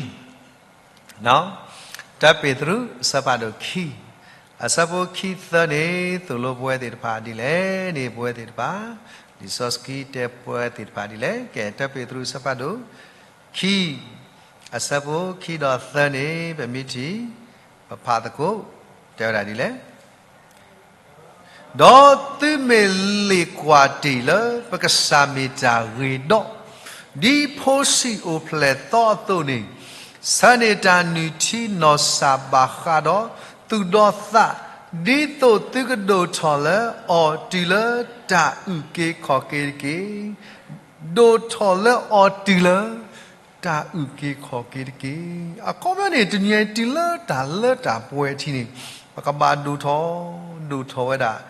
တၢပ့းတရူးအဆၢဖးဒိၣ်ခံ အဆၢဖိခံသၢန့ၣ် သိၣ်လိပဝဲသ့ၣ်တဖၣ်ဒ်လဲၣ်န့ၣ် ပဝဲသ့ၣ်တဖၣ် လံာ်စီဆှံတဲပဝဲသ့ၣ်တဖၣ်ဒ်လဲၣ်. ကဲ တၢပ့းတရူးအဆၢဖးဒိၣ်ခံ အဆၢဖိခံဒီးသၢန့ၣ် ပမ့ၢ်ထံၣ် ပဖးသကိး တဲဝဲဒၣ်ဒ်လဲၣ်. ဒီးသုမ့ၢ်လ့ၣ်ကွၢ်တ့ၢ်လၢ ပကစၢ်မ့ၢ်တၢ်ဂ့ၤဒီး, ဒ်ဖိဆံးအိၣ်ဖျဲၣ်သီအသိးန့ၣ်, ဆၢန့ၢ်တၢ်နုၢ်ထံနီၢ်စၢ်ဘၣ်ဃးဒီးသူၣ်ဒီးသး, ဒ်သိးသုကဒိၣ်ထီၣ်လၢအီၤတုၤလၢတၢ်အုၣ်က့ၤခီၣ်က့ၤတက့ၢ်. ဒိၣ်ထီၣ်လၢအီၤတုၤလၢ တၢ်အုၣ်က့ၤခီၣ်က့ၤတက့ၢ်. အခီပညီန့ၣ် တနံၤအံၤတုၤလၢတၢ်လၢတၢ်ပှဲၤထံးန့ၣ် ပကဘၣ်ဒိၣ်ထီၣ်, ဒိၣ်ထီၣ်ဝဲဒၣ်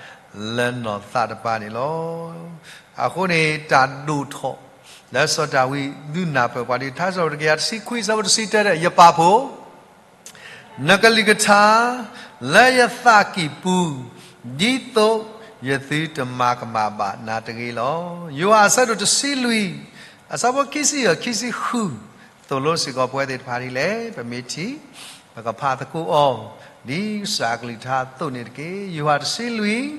လၢနီၢ်သးတပၤန့ၣ်လီၤ. အဃိန့ၣ် တၢ်ဒိၣ်ထီၣ်လၢစီၤဒၤဝံးဒုးနၢ်ပၢၢ်ပှၤဒ် ထါစံးထီၣ်ပတြၢၤ တကယၤတဆံခွံ အဆၢဖိတဆံတၢတဲ ယပၢ်ဖိ နကလုၢ်ကထါလၢယသးကံၢ်ပူၤ, ဒ်သိးယသုတမၤကမၣ်ဘၣ်နၤတဂ့ၤလီၤ. ယိၤဟၣ်အဆၢဒိၣ်တဆံလွံၢ် အဆၢဖိခံဆံယဲၢ် ခံဆံဃု သိၣ်လိစ့ၢ်ကီးပဝဲသ့ၣ်တဖၣ်ဒ်လဲၣ်. ပမ့ၢ်ထံၣ် ပကဖးသကိးအီၤ ဒ်ကစၢ်အကလုၢ်ကထါအသိးန့ၣ်တက့ၢ်. ယိၤဟၣ်တဆံလွံၢ်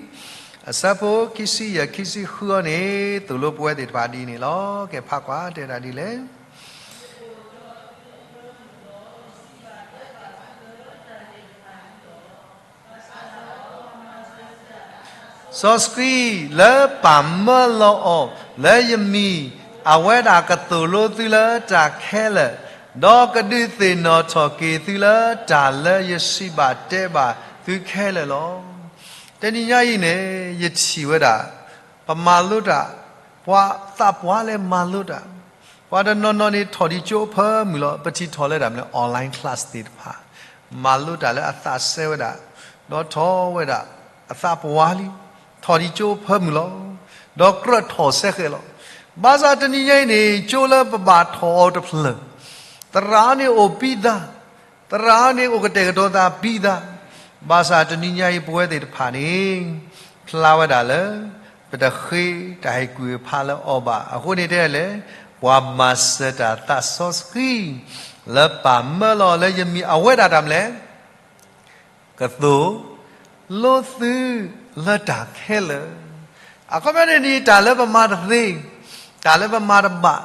အဆၢဖိခံဆံယဲၢ် ခံဆံဃုအံၤန့ၣ် သိၣ်လိပဝဲသ့ၣ်တဖၣ်ဒ်န့ၣ်လီၤ. ကဲ ဖးကွၢ် တဲဒၣ်ဒ်လဲၣ်. စီဆှံလၢပၢ်မၢလီၤအီၤလၢယမံၤ, အဝဲဒၣ်ကသိၣ်လိသုလၢတၢ်ခဲလၢာ်, ဒီးကဒုးသ့ၣ်နီၣ်ထီၣ်က့ၤသုလၢတၢ်လၢယစံးဘၣ်တဲဘၣ်သုခဲလၢာ်လီၤ. တနံၤညါအံၤန့ၣ် ယထံၣ်ဝဲဒၣ် ပမၤလိတၢ်, ပှၤသးပှၢ်လၢမၤလိတၢ်, ပှၤတနီၤနီၤန့ၣ်ထီၣ်ဒံးကၠိအဖၢမုၢ်လီၤ. ပထံၣ်ထီၣ်လၢတၢ်မနုၤလဲၣ် online class သ့ၣ်တဖၣ်, မၤလိတၢ်လၢအသးစဲဝဲဒၣ်, ဒီးထီၣ်ဝဲဒၣ်အသးပှၢ်လံ, ထီၣ်ဒံးကၠိအဖၢမုၢ်လီၤ. ဒီးကြၢးထီၣ်စဲဃဲးလီၤ. ဘၣ်ဆၣ်တနံၤညါအံၤန့ၣ် ကၠိလၢပဘၣ်ထီၣ်အီၤတဖျၢၣ်, သရၣ်န့ၣ်အိၣ်ဘံၣ်သါ, သရၣ်န့ၣ်အိၣ်ကတဲာ်ကတီၤသးဘံၣ်သါ, ဘၣ်ဆၣ်တနံၤညါအံၤပဝဲသ့ၣ်တဖၣ်န့ၣ် ဖျါဝဲဒၣ်လၢ ပတဃ့တၢ်ဟ့ၣ်ကူၣ်ဟ့ၣ်ဖးလၢအီၤဘၣ်. အဃိန့ၣ်တဲလဲၣ်, ပှၤမၤစၢၤတၢ်သးစီဆှံ လၢပၢ်မၢလီၤလၢယမံၤ အဝဲဒၣ်တၢ်မနုၤလဲၣ် ကသိၣ်လိသုလၢတၢ်ခဲလၢာ်. အခီပညီန့ၣ် တၢ်လၢပမၤတသ့, တၢ်လၢပမၤတဘၣ်,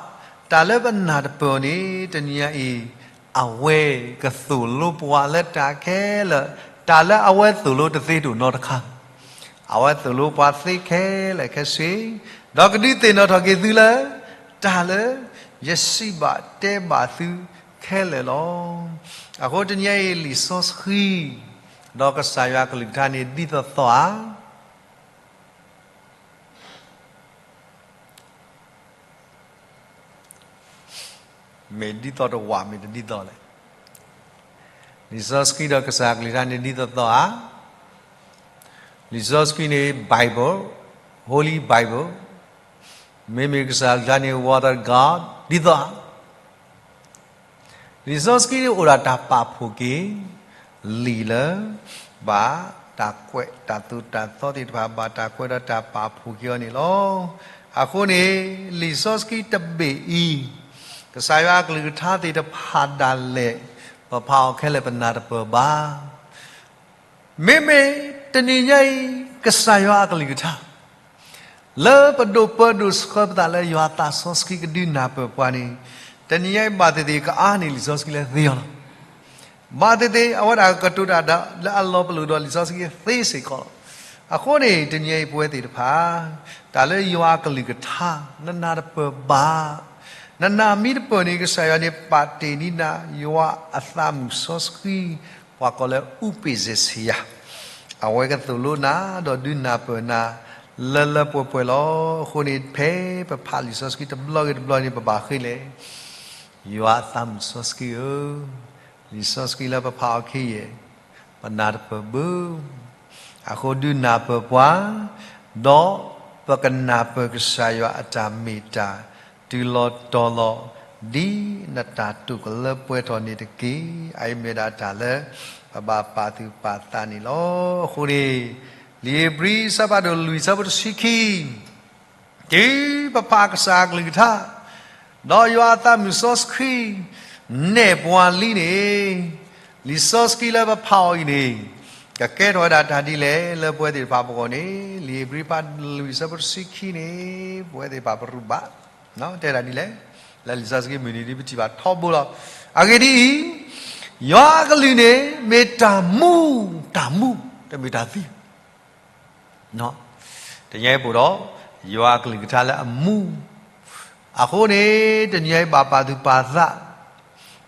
တၢ်လၢပနၢ်တပၢၢ်န့ၣ် တနံၤညါအံၤ အဝဲကသိၣ်လိပှၤလၢတၢ်ခဲလၢာ်, တၢ်လၢအဝဲသိၣ်လိတသ့ဒိၣ်နီတခါ, အဝဲသိၣ်လိပှၤသ့ခဲလၢာ်ခဲဆ့, ဒီးကဒုးသ့ၣ်နီၣ်ထီၣ်က့ၤသုလၢ တၢ်လၢယစံးဘၣ်တဲဘၣ်သုခဲလၢာ်လီၤ. အဃိတနံၤအံၤ လံာ်စီဆှံ ဒီးကစၢ်ယွၤကလုၢ်ကထါန့ၣ် ဒ်သိးသိးဧါ. မ့ၢ်ဒ်သိးတဝာ် မ့ၢ်တဒ်သိးလဲၣ်. လံာ်စီဆှံဒီးကစၢ်ကလုၢ်ကထါန့ၣ် ဒ်သိးသိးဧါ. လံာ်စီဆှံန့ၣ် Bible, Holy Bible, မ့မ့ၢ်ကစၢ်ကလုၢ်ကထါန့ၣ် Word of God ဒ်သိးဧါ. လံာ်စီဆှံန့ၣ်အိၣ်ဒၣ်တၢ်ပာ်ဖှိၣ်က့ၤ လံာ်လၢ ဘၣ်တၢ်ကွဲးတၢ်သိၣ်တၢ်သီသ့ၣ်တဖၣ် ဘၣ်တၢ်ကွဲးဒီးတၢ်ပာ်ဖှိၣ်က့ၤအီၤန့ၣ်လီၤ. အဃိန့ၣ် လံာ်စီဆှံတဘ့ၣ်အံၤ ကစၢ်ယွၤအကလုၢ်ကထါသ့ၣ်တဖၣ်ဒၣ်လဲာ် ပဖးအီၤခဲလၢာ်ပနၢ်တပၢၢ်ဘၣ်. မ့မ့ၢ်တနံၤညါအံၤ ကစၢ်ယွၤအကလုၢ်ကထါ လၢပဒိၣ်ပၢၤဒိၣ်ဆှၢပသးလၢယွၤအသးစီဆှံကဒုးနၢ်ပၢၢ်ပှၤန့ၣ် တနံၤညါအံၤဘၣ်သ့ၣ်သ့ၣ်ကအါန့ၢ်လံာ်စီဆှံလၢသ့အီၤလီၤ. ဘၣ်သ့ၣ်သ့ၣ် အဝဲဒၣ်ကတိၤတၢ်ဒီးလၢအလီၤပလိာ်ဒီးလံာ်စီဆှံသ့စ့ၢ်ကီးလီၤ. အဃိန့ၣ် တနံၤညါအံၤပဝဲသ့ၣ်တဖၣ် တၢ်လၢယွၤအကလုၢ်ကထါ နနၢ်တပၢၢ်ဘၣ်. နနၢ်မ့ၢ်တပၢၢ်န့ၣ် ကစၢ်ယွၤန့ၣ်ပာ်တ့ၢ်ဒံးနၤ ယွၤအသးမုၢ်စီဆှံ ပှၤကိးလၢ ဥပိ္ပဇော်ဆရာ, အဝဲကသိၣ်လိနၤ ဒီးဒုးနၢ်ပၢၢ်နၤ လၢလၢပှဲၤပှဲၤလီၤ. အဃိန့ၣ် ဖဲပဖးလံာ်စီဆှံတဘျီဂ့ၤတဘျီန့ၣ် ပဘၣ်ဃ့လဲၣ်, ယွၤအသးမုာ်စီဆှံဧၢ, လံာ်စီဆှံလၢပဖးအီၤခဲအံၤ ပနၢ်တပၢၢ်ဘၣ်, အဃိဒုးနၢ်ပၢၢ်ပှၤ, ဒီးပကနၢ်ပၢၢ်ကစၢ်ယွၤအတၢ်မ့ၢ်တၢ်တုၤလီၤတီၤလီၤ, ဒ်နတၢ်တိာ်ကလၢပှဲၤထီၣ်န့ၣ်တက့ၢ်. အအံၤမ့ၢ်ဒၣ်တၢ်လၢ ပဘၣ်ပာ်သူၣ်ပာ်သးန့ၣ်လီၤ. အဃိန့ၣ် လံာ်ဧ့ၤဘြံၤ အဆၢဖးဒိၣ်လွံၢ် အဆၢဖိတဆံခံ တုၤပဖးကစၢ်အကလုၢ်ကထါ, ဒီးယွၤအသးမုာ်စီဆှံ နဲၣ်ပှၤလံန့ၣ်, လံာ်စီဆှံလၢပဖးအီၤအံၤန့ၣ် ကကဲထီၣ်ဝဲဒၣ်တၢ်ဒ်လဲၣ်လၢပဝဲသ့ၣ်တဖၣ်အဂီၢ်န့ၣ် လံာ်ဧ့ၤဘြံၤ အဆၢဖးဒိၣ်လွံၢ် အဆၢဖိတဆံခံန့ၣ် ပဝဲသ့ၣ်တဖၣ်ပရူးဘၣ်, တဲဒၣ်ဒ်လဲၣ်, လၢလံာ်စီဆှံမုၢ်နံၤဒ်ပထံၣ်ဘၣ်ထီဘိလီၤ. အဂ့ၢ်ဒ်အံၤ, ယွၤအကလုၢ်န့ၣ် မ့ၢ်တၢ်မူ, တၢ်မူ, တမ့ၢ်တၢ်သံ တနံၤအံၤပအိၣ်ဒီး ယွၤအကလုၢ်ကထါလၢအမူ, အဃိန့ၣ် တနံၤအံၤဘၣ်ပာ်သူၣ်ပာ်သး,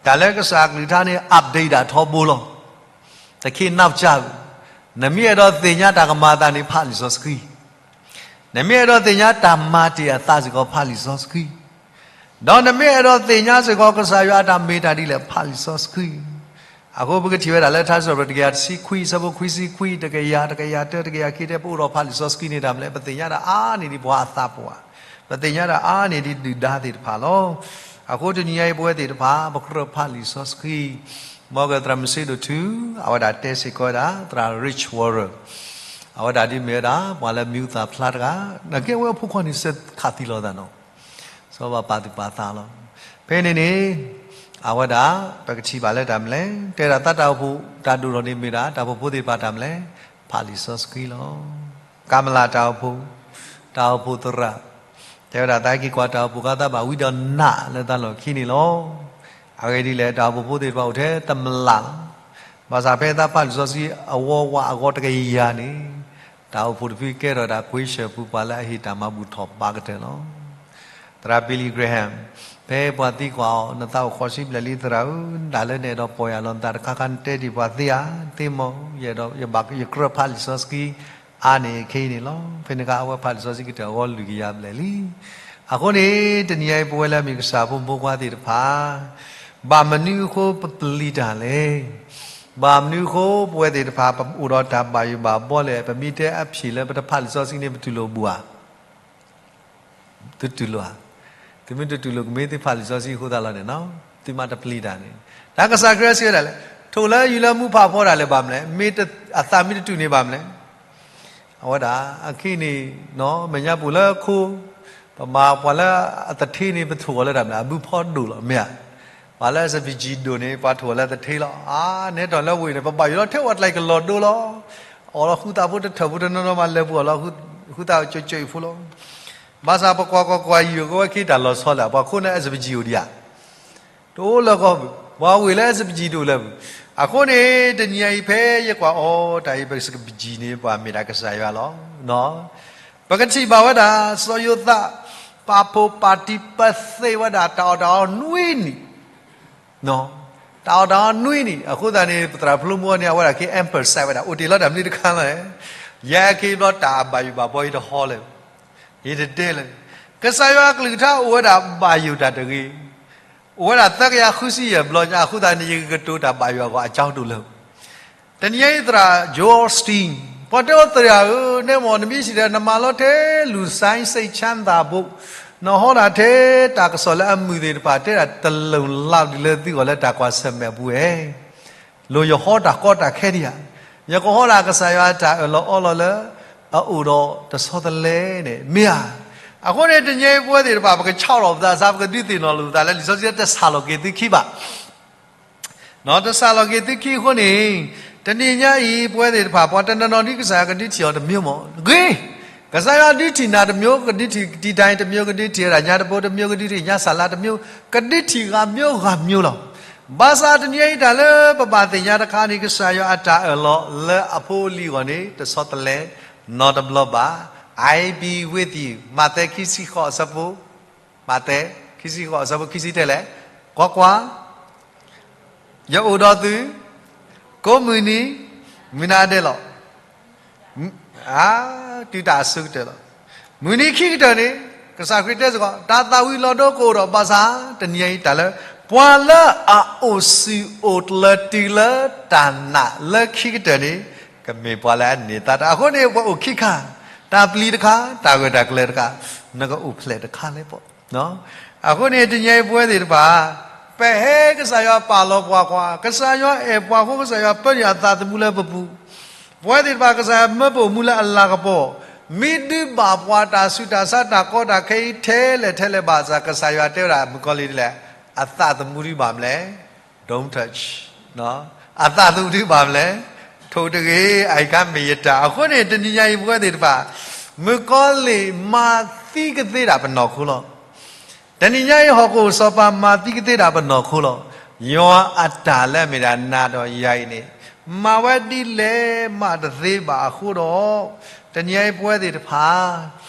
တၢ်လၢကစၢ်အကလုၢ်ကထါန့ၣ် update ဒၣ်ထီဘိလီၤ. တခ့နီၢ်ကစၢ်, နမ့ၢ်အဲၣ်ဒိးသ့ၣ်ညါတၢ်ကမၤအသးန့ၣ် ဖးလံာ်စီဆှံ, နမ့ၢ်အဲၣ်ဒိးသ့ၣ်ညါတၢ်မၤတ့ၢ်အသးစ့ၢ်ကီး ဖးလံာ်စီဆှံ ဒီးနမ့ၢ်အဲၣ်ဒိးသ့ၣ်ညါစ့ၢ်ကီး ကစၢ်ယွၤအတၢ်မ့ၢ်တၢ်ဒ်လဲၣ် ဖးလံာ်စီဆှံ. အဃိပကထံၣ်ဝဲဒၣ်လၢထါစံးပတြၢၤ တကယၤတဆံခွံ အဆၢဖိခွံဆံခွံ, တကယၤ, တကယၤတၢ, တကယၤခံတဲ ပအိၣ်ဒီးဖးလံာ်စီဆှံန့ၣ်တၢ်မနုၤလဲၣ်, ပသ့ၣ်ညါတၢ်အါန့ၢ်ဒံးပှၤအသးပှၢ်, ပသ့ၣ်ညါတၢ်အါန့ၢ်ဒံးဒုၣ်ဒါသ့ၣ်တဖၣ်လီၤ. အဃိတနံၤအံၤပဝဲသ့ၣ်တဖၣ် ပကြၢးဖးလံာ်စီဆှံ, မ်ကသရၣ်မုၣ်စ့ဒိၣ်ထူ အဝဲဒၣ်တဲစ့ၢ်ကီးဝဲဒၣ် သရၣ် Rich Warren အဝဲဒၣ်ဒ်မ့ၢ်ဝဲဒၣ် ပှၤလၢမံၤဟူသၣ်ဖျါတဂၤ, နာ်က့အဝဲအဖိခွါန့ၣ် စၢခးသံလီၤသးနီၤ စီၤဘၣ်ပာ်သူၣ်ပာ်သးလီၤ. ဖဲန့ၣ်န့ၣ် အဝဲဒၣ် ပကထံၣ်ဘၣ်လၢတၢ်မနုၤလဲၣ်, တဲဒၣ်သးတၢ်အိၣ်ဖှိၣ် တၢ်ဒိၣ်ထီၣ်န့ၣ်မ့ၢ်ဒၣ် တၢ်အိၣ်ဖှိၣ်ဖိသ့ၣ်တဖၣ်တၢ်မနုၤလဲၣ်, ဖးလံာ်စီဆှံလီၤ. ကၣ်မလၣ်တၢ်အိၣ်ဖှိၣ်, တၢ်အိၣ်ဖှိၣ်သရၣ်, တဲဝဲဒၣ်သးက့ၤကွၢ်တၢ်အိၣ်ဖှိၣ်ဃါသးဘၣ်ဝံဒီးနးလၢသးလီၢ်ခံန့ၣ်လီၤ. အဂ့ၢ်ဒ်လဲၣ်, တၢ်အိၣ်ဖှိၣ်ဖိသ့ၣ်တဖၣ်အိၣ်ထဲတမျၢ်လီၤ. ဘၣ်ဆၣ်ဖဲသးဖးလံာ်စီဆှံအဝီဝးအဂီၢ်တကယၤန့ၣ် တၢ်အိၣ်ဖှိၣ်တဖုကဲထီၣ်ဒၣ် ကွ့ဆၢၣ်ပူၤ ပှၤလၢအဟ့ၣ်တၢ်မၤဘူၣ်ထီၣ်ဘးကတၢၢ်လီၤ. သရၣ် Billy Graham ဖဲပှၤသံကွၢ်အီၤ နသးအိၣ်ဃိးဆံဘျဲၣ်လံသရၣ်ဧၢ, တၢ်လၢနအဲၣ်ဒိးပီၢ်ယၢ်လီၤနသးတခါခါ နတဲဒံးပှၤသ့ဧါ, သ့မီၢ်, ယအဲၣ်ဒိး ယဘၣ်ယကြၢးဖးလံာ်စီဆှံအါန့ၢ်ခဲအံၤန့ၣ်လီၤ. ဖဲန့ၣ်အခါ အဝဲဖးလံာ်စီဆှံကတၢၢ်အဂီၢ်လွံၢ်ကယၤဘျဲၣ်လံ. အဃိန့ၣ် တနံၤအံၤပဝဲလၢအမ့ၢ်ကစၢ်ဖိမုၣ်ဖိခွါသ့ၣ်တဖၣ် ဘၣ်မနုၤအဃိပပျံၤတၢ်လဲၣ်. ဘၣ်မနုၤအဃိပဝဲသ့ၣ်တဖၣ် ပအိၣ်ဒီးတၢ်ဘၣ်ယိၣ်ဘၣ်ဘှီလဲၣ်. ပမ့ၢ်တဲအဖြေလၢပတဖးလံာ်စီဆှံန့ၣ် ပတူၢ်လိာ်ဘူးဧါ. သုတူၢ်လိာ်ဧါ. သုမ့ၢ်တတူၢ်လိာ် ကမ့ၢ်သုဖးလံာ်စီဆှံအဃိသတးလီၤန့ၣ်, သုမ့ၢ်တပျံၤတၢ်န့ၣ်. တၢ်ကစၢ်ခရံာ်စံးဝဲဒၣ်လဲၣ်, ထိၣ်လၢယူၢ်လၢမူဖးဖီဒၣ်လဲာ်ဘၣ်မနုၤလဲၣ်, မ့ၢ်အသးမ့ၢ်တတူၢ်န့ၣ်ဘၣ်မနုၤလဲၣ်. အဝဲဒၣ် အခဲအံၤန့ၣ် မဲာ်ညါပူၤလၢခိ ပမၤပှၤလၢအသထ့န့ၣ် ပထိၣ်အီၤလၢတၢ်မနုၤလဲၣ်, အဘုဖီဒိၣ်လီၤ မ့ၢ်ဧါ. ပှၤလၢ S P G ဒိၣ်န့ၣ် ပှၤထိၣ်အီၤလၢသထ့လီၤ. အါ နဲထီၣ်လၢဝ့ၢ်န့ၣ် ပဘၣ်ယိၣ်လီၤထဲအီၤတကျဲကလီၤဒိလီၤ. အီၣ်လီၤဃုသးဖိတထၢၣ်ဖိတနီၤနီၤမး လဲၤပူၤအီၣ်လီၤဃုသးကၠိကၠိအံၤဖိလီၤ. ဘၣ်ဆၣ်ပကွၢ်ကွၢ်ကွၢ်ယုၢ်ကဝဲခံတၢ်လီၤဆီလၢ ပှၤခိန့ၣ် S P G အိၣ်ဒံးဧါ. တအိၣ်လၢၤကီၢ်ပူၤ, ပှၤဝ့ၢ်လၢ S P G တအိၣ်လၢၤပူၤ. အဃိန့ၣ် တနံၤအံၤဖဲယကွၢ်အီၤတၢ်အံၤ ပ S P G န့ၣ် ပှၤမ့ၢ်ဒၣ်ကစၢ်ယွၤလီၤ. ပကထံၣ်ဘၣ်ဝဲဒၣ် စီၤယိၤသး ပာ်ဖှိၣ်ပာ်တံၢ်ပာ်သ့ဝဲဒၣ် တၢ်အီၣ်တၢ်အီနွံနံၣ် တၢ်အီၣ်တၢ်အီနွံနံၣ်, အဃိသတးန့ၣ် ပသရၣ်ဖျိမူန့ၣ် အဝဲဒၣ်က့ emphasize ဝဲဒၣ် အိၣ်တ့ၢ်လီၤတၢ်မနုၤတခါလီၤ. ယဲအခံဘျီတၢ်အဘၣ်ယိၣ်ဘၣ်ဘှီ ယတဟီလၢၤ, ယတတဲလၢၤ. ကစၢ်ယွၤအကလုၢ်ကထါအိၣ်ဝဲဒၣ်ဘၣ်ယိၣ်တၢ်တဂ့ၤ, အိၣ်ဝဲဒၣ်သၢကယၤဃုဆံယဲၢ်ဘျီညါ, အဃိသတးန့ၣ် ယကကတိၤတၢ်ဘၣ်ယိၣ်အဂီၢ်အကၠီတအိၣ်လၢၤ. တနံၤအံၤသရၣ် Joel Osteen ပှၤတဲအီၤသရၣ်ဧၢ, နဲမ့ၢ်နမ့ၢ်စံးဒီး နမၤလီၤထဲလူၤစဲစ့ၣ်ဆၣ်သးဘိ, နဟီဒၣ်ထဲတၢ်ကစီၣ်လၢအမုာ်သ့ၣ်တဖၣ် တဲဒၣ်တလိၣ်လၢ်ဒ်လၢသုဂီၢ်လၢတၢ်ကွၢ်ဆၢၣ်မဲာ်အပူၤဧါ. လိၣ်ယဟီတၢ်ကီတၢ်ခဲဒံးဧါ. ယကဟီဒၣ်ကစၢ်ယွၤအတၢ်အၢၣ်လီၤအီလီၤလၢ အအိၣ်ဒီးတဆီတလဲန့ၣ် မ့ၢ်ဧါ. အဃိန့ၣ် တနံၤအံၤပဝဲသ့ၣ်တဖၣ် ပကဆီၣ်လီၤပသးစ့ၢ် ပကဒုးသ့ၣ်နီၣ်လိာ်ပသးလၢလံာ်စီဆှံတစၢ်လီၤက့ၤသုခံဘၣ် တစၢ်လီၤက့ၤသုခံအဃိန့ၣ်, တနံၤညါအံၤ ပဝဲသ့ၣ်တဖၣ် ပှၤတနီၤနီၤဒ်ကစၢ်ယွၤကဒုးထံၣ်အီၤတမံၤမ့ၢ်ဂ့ၤ, ကစၢ်ယွၤဒုးထံၣ်နၤတမံၤ, ကဒုးထံၣ်တံာ်တၢ်အံၤတမံၤ, ကဒုးထံၣ်ဝဲဒၣ်ညါတဘိတမံၤ, ကဒုးထံၣ်ညါစၢ်လါတမံၤ, ကဒုးထံၣ်ဂၤမံၤဂၤမံၤလီၤ. ဘၣ်ဆၣ်တနံၤညါအံၤ တၢ်လၢပဘၣ်သ့ၣ်ညါတခါန့ၣ် ကစၢ်ယွၤအတၢ်အၢၣ်လီၤလၢအဖိအလံၤအဂီၢ်န့ၣ် တဆီတလဲနီတဘျီဘၣ်. I be with you. မးသဲခံဆံဃိးအဆၢဖိ မးသဲ ခံဆံဃိးအဆၢဖိခံဆံတဲလဲၣ်, ကွၢ်ကွၢ်, ယအိၣ်ဒီးသု ကိးမုၢ်နံၤ မုၢ်နၤဒဲးလီၤ. အါ, တုၤတၢ်အဆိကတၢၢ်လီၤ. မုၢ်နံၤခံကတၢၢ်န့ၣ် ကစၢ်ခရံာ်တဲစ့ၢ်ကီး တၢ်သၣ်ဝံၤလီၤဒိကအိၣ်ဒီး ဘၣ်ဆၣ် တနံၤညါအံၤတၢ်လၢ ပှၤလၢအအိၣ်ဆူၣ်အိၣ်ကျၢၤတုၤလၢတၢ်နာ်လၢခံကတၢၢ်န့ၣ် ကမ့ၢ်ပှၤလၢအန့ၢ်သါတၢ်. အဃိန့ၣ် ပှၤအိၣ်ခံခါ, တၢ်ပျံၤတခါ, တၢ်ဂၢၢ်တၢ်ကျၢၤတခါ, နကအိၣ်ဖျဲၣ်တခါလဲၣ်ပီၣ်. အဃိန့ၣ် တနံၤညါအံၤပဝဲသ့ၣ်တဖၣ် ပဟဲကစၢ်ယွၤပာ်လီၤပှၤကွၢ်, ကစၢ်ယွၤအဲၣ်ပှၤအဃိ ကစၢ်ယွၤပၢနုာ်အသးသမူလၢပပူၤ, ပဝဲသ့ၣ်တဖၣ် ကစၢ်ယွၤမၢပအိၣ်မူလၢအလၤကပီၤ, မ့ၢ်ဒုးဘၣ်ပှၤတၢ်ဆူးတၢ်ဆါတၢ်ကီတၢ်ခဲအံၤထဲလဲၣ်ထဲလဲၣ်ဘၣ်ဆၣ် ကစၢ်ယွၤတဲဝဲဒၣ် မုၣ်ကီၤလံၢ်ဒ်လဲၣ်, အသးသမူဒုးဘၣ်မလဲၣ်, don't touch, အသးသမူဒုးဘၣ်မလဲၣ်, ထိၣ်တဂ့ၤ, အအံၤခါမ့ၢ်ယတၢ်. အဃိန့ၣ် တနံၤညါအံၤပဝဲသ့ၣ်တဖၣ် မုၣ်ကီၤလံၢ်မၤသံကသ့ဒၣ်ပနီၢ်ခိလီၤ. တနံၤညါအံၤ ဟီၣ်ခိၣ်စီၤပၤမၤသံကသ့ဒၣ်ပနီၢ်ခိလီၤ. ယွၤအတၢ်လၢအမ့ၢ်ဒၣ်နၤဒီးယၤအံၤန့ၣ် မၤဝဲဒ်လဲၣ်မးတသ့ဘၣ်အဃိဒီး, တနံၤညါအံၤပဝဲသ့ၣ်တဖၣ်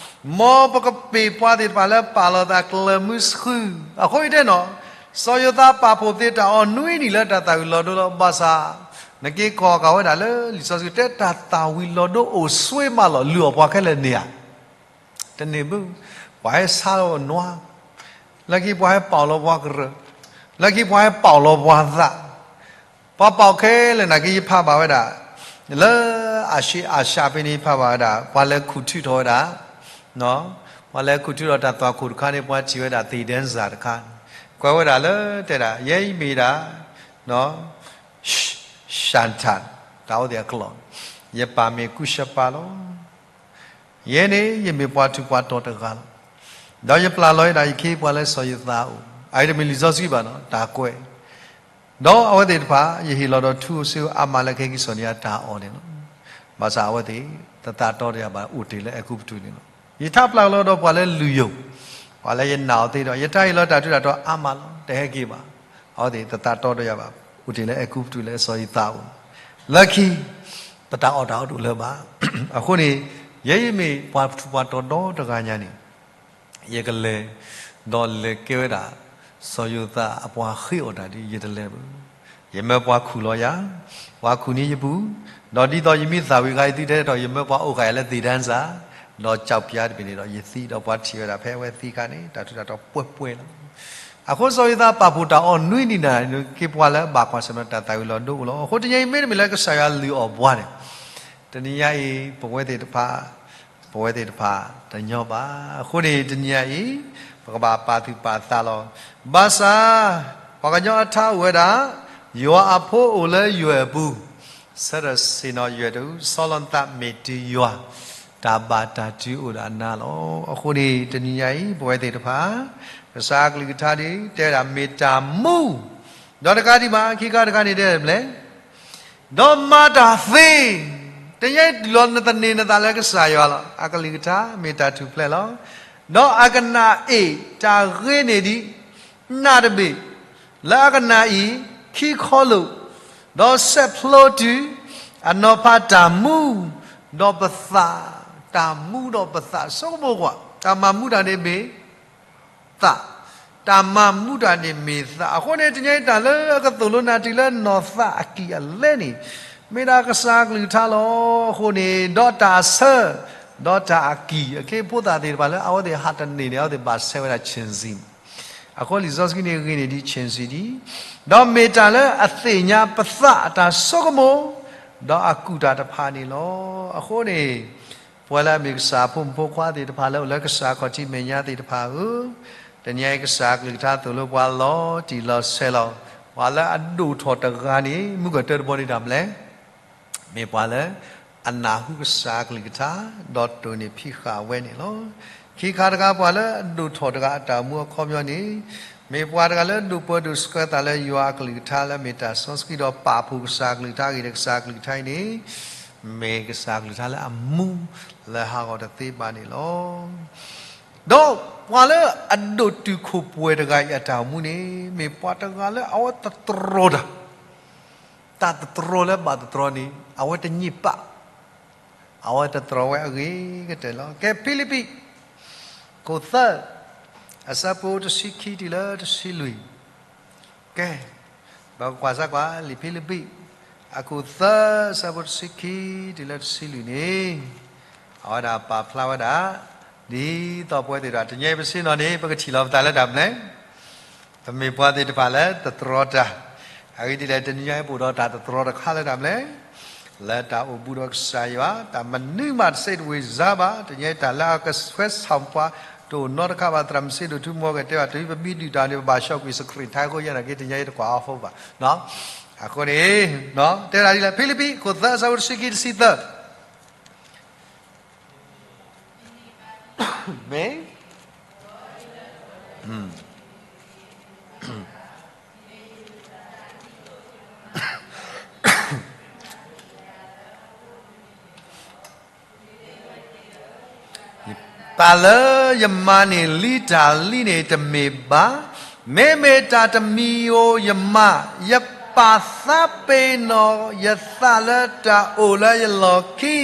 မ်ပကပ့ၤပှၤသ့ၣ်တဖၣ်လၢပာ်လီၤသးကျၢၤမုဆှု, အဃိယတဲနီၤ, စီၤယိၤသးပာ်ဖှိၣ်သ့တၢ်အီၣ်နွံနံၣ်လၢတၢ်သၣ်ဝံၤလီၤဒိလီၤ. ဘၣ်ဆၣ် နက့ၤကွၢ်က့ၤဝဲဒၣ်လၢလံာ်စီဆှံတဲ တၢ်သၣ်ဝံၤလီၤဒိအိၣ်ဆိးမးလီၤ. လုၢ်အီၣ်ပှၤခဲလၢာ်န့ၣ်ဧါ, တန့ၢ်ဘၣ်. ပှၤဟဲဆါလီၤနွါ, လၢခံပှၤဟဲပာ်လီၤပှၤကရၢၢ်, လၢခံပှၤဟဲပာ်လီၤပှၤသး, ပှၤပာ်ခဲလၢာ်နာ်က့ ယဖးဘၣ်ဝဲဒၣ် လၢအရှ့အၤၡၢၣ်ဖဲန့ၣ် ယဖးဘၣ်ဝဲဒၣ် ပှၤလဲၤခူၣ်ထုးထီၣ်ဝဲဒၣ်, ပှၤလဲၤခူၣ်ထုးထီၣ်တၢ်သွၣ်ခိၣ်တခါန့ၣ် ပှၤထံၣ်ဝဲဒၣ် သ့ၣ်ဒဲစၢ်တခါ, ကွဲးဝဲဒၣ်လၢတဲဒၣ် ယဲအံၤမ့ၢ်ဒၣ် Chantal, တၢ်အိၣ်သ့ၣ်အကျိာ်, ယပၢ်မ့ၢ်ကူၡပၤလီၤ. ယဲန့ၣ် ယမ့ၢ်ပှၤထူးပှၤတီၤတဂၤလီၤ. ဒီးယပျၢ်လီၤဝဲဒၣ် ယခ့ပှၤလၢစီၤယိၤသးအအိၣ်, အအံၤတမ့ၢ်လံာ်စီဆှံဘၣ်နီၤ, တၢ်ကွဲး ဒီးအဝဲသ့ၣ်တဖၣ် ယဟ့ၣ်လီၤဒီးထူအစိအါမးလၢကဟဲက့ၤစိာ်န့ၢ်ယၤတၢ်အီၣ်န့ၣ်လီၤ. ဘၣ်ဆၣ်အဝဲသ့ၣ် တသးတီတယၤဘၣ် အိၣ်တ့ၢ်လၢအဲၤကူပတူးန့ၣ်လီၤ. ယထးပျၢ်လီၤဒီးပှၤလၢလုၢ်ယိာ်, ပှၤလၢယနာ်အီၤသ့ဒီး ယထးဟ့ၣ်လီၤတၢ်ထူးတၢ်တီၤအါမးလီၤ. တဟဲက့ၤဘၣ်. အဝဲသ့ၣ်တသးတီတယၤဘၣ် အိၣ်တ့ၢ်လၢအဲၤကူပတူးလၢစီၤယိၤသးအအိၣ်, လၢခံ ပတၢ်အီၣ်တၢ်အီတအိၣ်လၢၤဘၣ်. အဃိန့ၣ် ယဲယမ့ၢ်ပှၤထူးပှၤတီၤဒီတဂၤညါန့ၣ် ယကလဲၤ ဒီးလဲၤကဲဝဲဒၣ် စီၤယိၤသးအပှၤဃ့အီၣ်တၢ်ဒီး ယတလဲၤဘၣ်. ယမၢပှၤခူၣ်လီၤယၤ, ပှၤခူၣ်န့ၢ်ယပူၤ, ဒီးဒ်သိးယမ့ၢ်သၣ်ဝံၤဂၤအံၤ သုတဲထီၣ် ယမၢပှၤအိၣ်ဃာ်ယၤလၢသ့ၣ်ဒဲစၢ်, ဒီးကၠီပျါတဘ့ၣ်န့ၣ်ဒီး ယသံဒီးပှၤထံၣ်ဝဲဒၣ် ဖဲအဝဲသံအခါန့ၣ် တၢ်ထူးတၢ်တီၤပှဲၤပှဲၤလီၤ. အဃိစီၤယိၤသးပာ်ဖှိၣ်တၢ်အီၣ်နွံနံၣ်နၤ က့ၤပှၤလၢအဘၣ်ကွၢ်ဆၢၣ်မဲာ်တၢ်သၣ်ဝံၤလီၤဒိအိၣ်လီၤ. အဃိတနံၤအံၤမ့တမ့ၢ်လၢကစၢ်ယွၤလုၢ်အီၣ်ပှၤန့ၣ် တနံၤညါအံၤ ပဝဲသ့ၣ်တဖၣ် ပဝဲသ့ၣ်တဖၣ်တညီဘၣ်. အဃိန့ၣ် တနံၤညါအံၤ ပကဘၣ်ပာ်သူၣ်ပာ်သးလီၤ. ဘၣ်ဆၣ် ပှၤကညီအထါအိၣ်ဝဲဒၣ်, ယွၤအဖိအိၣ်လၢယွဲၢ်အပူၤ, ဆၢထၢၣ်ဆ့ၣ်နီၤယွဲၢ်တအူ, စီၤလီနသးမ့ၢ်တုၤယွၤ, တၢ်ဘၣ်တၢ်တုၤအိၣ်ဒီးအနါလီၤ. အဃိန့ၣ် တနံၤညါအံၤ ပဝဲသ့ၣ်တဖၣ် ကစၢ်အကလုၢ်ကထါဒ်တဲဝဲဒၣ် မ့ၢ်တၢ်မူ, ဒီးတကးဒံးဘၣ် ခံခါတခါန့ၣ်တဲဘျဲၣ် ဒီးမၤတၢ်သ့, တနံၤညါအံၤတုၤလီၤနသန့ၤနသးလၢကစၢ်ယွၤလီၤ. အကလုၢ်ကထါမ့ၢ်တၢ်ထူၣ်ဖျဲးလီၤ. ဒီးအကနၣ်အ့ၣ်တၢ်ဂ့ၤန့ၢ်ဒံး နၢ်တဘ့ၣ်, လၢအကနၣ်အံၤ ခံခီလိာ်, ဒီးဆဲးဖျိတုၤ အနီၤဖးတၢ်မူ, ဒီးပသး, တၢ်မူဒီးပသးဆိကမိၣ်ကွၢ်, တၢ်မၤမူတၢ်န့ၣ်မ့ၢ် သး, တၢ်မၤမူတၢ်န့ၣ်မ့ၢ်သး. အဃိန့ၣ် တနံၤညါအံၤတၢ်လၢအကသိၣ်လိနၤတုၤလၢနီၢ်သးအကံၢ်အလဲန့ၣ်, မ့ၢ်ဒၣ်ကစၢ်အကလုၢ်ကထါလီၤ. အဃိန့ၣ် ဒီးတၢ်အဆၢ, ဒီးတၢ်အကံၢ်, အခ့အဖိသၣ်သ့ၣ်တဖၣ်လၢအဝဲသ့ၣ်ဟးတန့ၢ်န့ၣ် အဝဲသ့ၣ်ဘၣ်ဆဲးဝဲဒၣ် ခြံစည်း အဃိလံာ်စီဆှံန့ၣ်ဂ့ၤန့ၢ်ဒံး ခြံစည်း ဒံး, ဒီးမ့ၢ်တၢ်လၢအသ့ၣ်ညါပသးအတၢ်ဆိကမိၣ်, ဒီးအကူၣ်တၢ်တဖၣ်န့ၣ်လီၤ. အဃိန့ၣ် ပဝဲလၢအမ့ၢ်ကစၢ်အဖိမုၣ်ဖိခွါသ့ၣ်တဖၣ်လၢအိၣ်လၢကစၢ်ခီၣ်ထံးမဲာ်ညါသ့ၣ်တဖၣ်ဧၢ, တနံၤညါအံၤကစၢ်အကလုၢ်ကထါသိၣ်လိပှၤလီၤတံၢ်လီၤဆဲးလီၤ. ပှၤလၢအဒိၣ်ထီၣ်တဂၤန့ၣ် မုၢ်ကတၢၢ်တဘီန့ၣ်တၢ်မနုၤလဲၣ် မ့ၢ်ပှၤလၢအနၢ်ဟူကစၢ်အကလုၢ်ကထါ, ဒီးတိၢ်န့ၢ်ဖံးဃာ်ဝဲန့ၣ်လီၤ. ခံခါတခါ ပှၤလၢအဒိၣ်ထီၣ်တဂၤအတၢ်အိၣ်မူအခီပညီန့ၣ်, မ့ၢ်ပှၤတဂၤလၢဒိၣ်ပၢဒိၣ်ဆှၢသးလၢယွၤအကလုၢ်ကထါလၢမ့ၢ်တၢ်စီဆှံဒီးပာ်ဖှိၣ်ကစၢ်အကလုၢ်ကထါအဂ့ၢ်ဒီး ကစၢ်အကလုၢ်ကထါအံၤန့ၣ် မ့ၢ်ကစၢ်အကလုၢ်ကထါလၢအမူလၢဟးဂီၤတသ့ဘၣ်န့ၣ်လီၤ. ဒီးပှၤလၢအဒိၣ်တုာ်ခိၣ်ပှဲၤတဂၤအံၤအတၢ်အိၣ်မူန့ၣ် မ့ၢ်ပှၤတဂၤလၢအဝဲတတြီတၢ် တၢ်တတြီလၢဘၣ်တတြီန့ၣ် အဝဲတည့ၣ်ပာ်, အဝဲတတြီဝဲအဂ့ၤကတၢၢ်လီၤ. ကဲ ဖံလံးပံး ခိၣ်သၢ အဆၢဖိတဆံခံတုၤလၢတဆံလွံၢ်. ကဲ ပကကွၢ်စၢ်ကွၢ် လံာ်ဖံလံးပံး အခိၣ်သၢ အဆၢဖိတဆံခံတုၤလၢတဆံလွံၢ်န့ၣ် အဝဲဒၣ်ပာ်ဖျါဝဲဒၣ် ဒ်သိးပဝဲသ့ၣ်တဖၣ် တနံၤအံၤပဆ့ၣ်နီၤန့ၣ် ပကထံၣ်လီၤပသးလၢတၢ်မနုၤလဲၣ်, ပမ့ၢ်ပှၤသ့ၣ်တဖၣ်လၢတတြီတၢ်. အဂ့ၢ်ဒ်လဲၣ်, တနံၤအံၤပအိၣ်ဒီးတၢ်တတြီတခါလၢတၢ်မနုၤလဲၣ်, လၢတၢ်အိၣ်ဘူးဒီးကစၢ်ယွၤ, တၢ်မနုၤမးတစဲးတဝ့ၢ်စါဘၣ်. တနံၤအံၤတၢ်လၢအကဆှဲဆၣ်ပှၤ တအိၣ်နီတခါဘၣ်. သရၣ်မုၣ်စ့ဒိၣ်ထူမီၤကတဲဘၣ် တုၤပဘံဒုၣ်တၢ်န့ၣ် ပဘၣ်ဆှီကွံာ်စခရံာ်ထါအဃိ ယဲနာ်က့ တနံၤအံၤတကွၢ်အီၤဖိဘၣ်. အဃိန့ၣ် တဲဝဲဒ်လဲၣ်, ဖံလံးပံၤ ခိၣ်သၢ အဆၢဖိတဆံခံ တဆံသၢ မ့ၢ် ပၢ်လၢယမၤန့ၢ်လံတၢ်လံန့ၣ်တမ့ၢ်ဘၣ်, မ့မ့ၢ်တၢ်တမံၤဧိၤယမၤ, ယပာ်သးပ့ၤနီၣ်ယသးလၢတၢ်အိၣ်လၢယလီၢ်ခံ,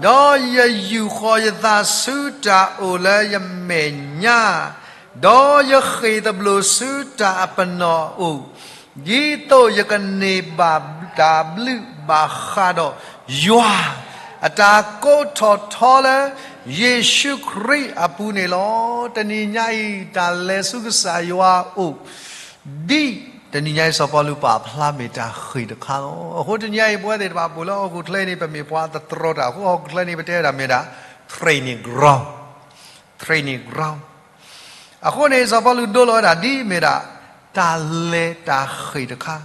ဒီးယယူာ်ဃီၤယသးဆူတၢ်အိၣ်လၢယမဲာ်ညါ, ဒီးယဃ့ၢ်သဘျိးဆူတၢ်အပနီၣ်အအိၣ်, ဒ်သိးယကန့ၢ်ဘၣ်တၢ်ဘျုးဘၣ်ဃးဒီးယွၤ အတၢ်ကိးထီၣ်ထီလၢ ယ့ၣ်ၡူးခရံာ်အပူၤန့ၣ်လီၤ. တနံၤညါအံၤ တၢ်လဲၤဆူကစၢ်ယွၤအအိၣ် ဒ်တနံၤညါအံၤ စီၤပီလူးပာ်ဖျါမ့ၢ်တၢ်ဃ့ၢ်တခါလီၤ. အဃိတနံၤညါအံၤ ပဝဲသ့ၣ်တဖၣ်ပအိၣ်လၢဟီၣ်ခိၣ်ချၢန့ၣ် ပမ့ၢ်ပှၤတတြီတၢ်အဃိ ဟီၣ်ခိၣ်ချၢန့ၣ် ပတဲဝဲဒၣ်မ့ၢ်ဒၣ် training ground, training ground. အဃိန့ၣ် စီၤပီလူးဒိလီၤဝဲဒၣ်ဒ်မ့ၢ်ဒၣ် တၢ်လဲၤတၢ်ဃ့ၢ်တခါ,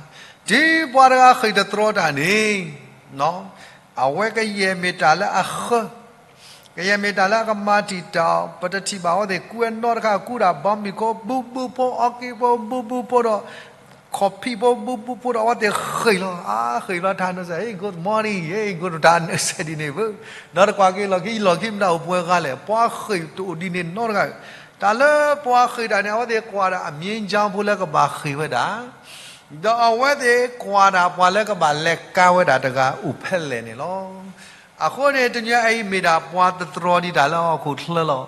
တုၤပှၤတဂၤဃ့ၢ်တတြီတၢ်န့ၣ် အဝဲကယဲၢ်မ့ၢ်တၢ်လၢအဃၢ, ကယဲၢ်မ့ၢ်တၢ်လၢအကမၤတံာ်တာ်အီၤ, ပတထံၣ်ဘၣ်အဝဲသ့ၣ်ကူဝဲနီတခါ ကူဒၣ်ဘီမုၢ်ခိၣ် ဘူးဘူးဖိ အီက့ဖိ ဘူးဘူးဖိဒီး ခီၣ်ဖံးဖိ ဘူးဘူးဖိဒီး အဝဲသ့ၣ်ဃ့ၢ်လီၤ. အါ ဃ့ၢ်လီၤတၢ်နၢၤစဲး ဟဲ good morning, ဟဲ good တၢ်နၢၤစဲးဒ်န့ၣ်ဘၣ်. ဒီးတကွၢ်က့ၤလီၢ်ခံ လီၢ်ခံမတၤအိၣ်ပှဲၤဂၤလဲၣ်, ပှၤဃ့ၢ်တအိၣ်ဒ်န့ၣ်နီတဂၤ. တၢ်လၢပှၤဃ့ၢ်တၢ်န့ၣ် အဝဲသ့ၣ်ကွၢ်ဒၣ်အမံၤကၠီဖိလၢကဘၣ်ဃ့ၢ်ဝဲဒၣ် ဒီးအဝဲသ့ၣ်ကွၢ်ဒၣ်ပှၤလၢကဘၣ်လဲၤကါဝဲဒၣ်တဂၤအိၣ်ဖဲလဲၣ်န့ၣ်လီၤ. အဃိန့ၣ် တနံၤအံၤမ့ၢ်ဒၣ်ပှၤတတြီဒံးတၢ်လၢဟီၣ်ခိၣ်ချၢလီၤ.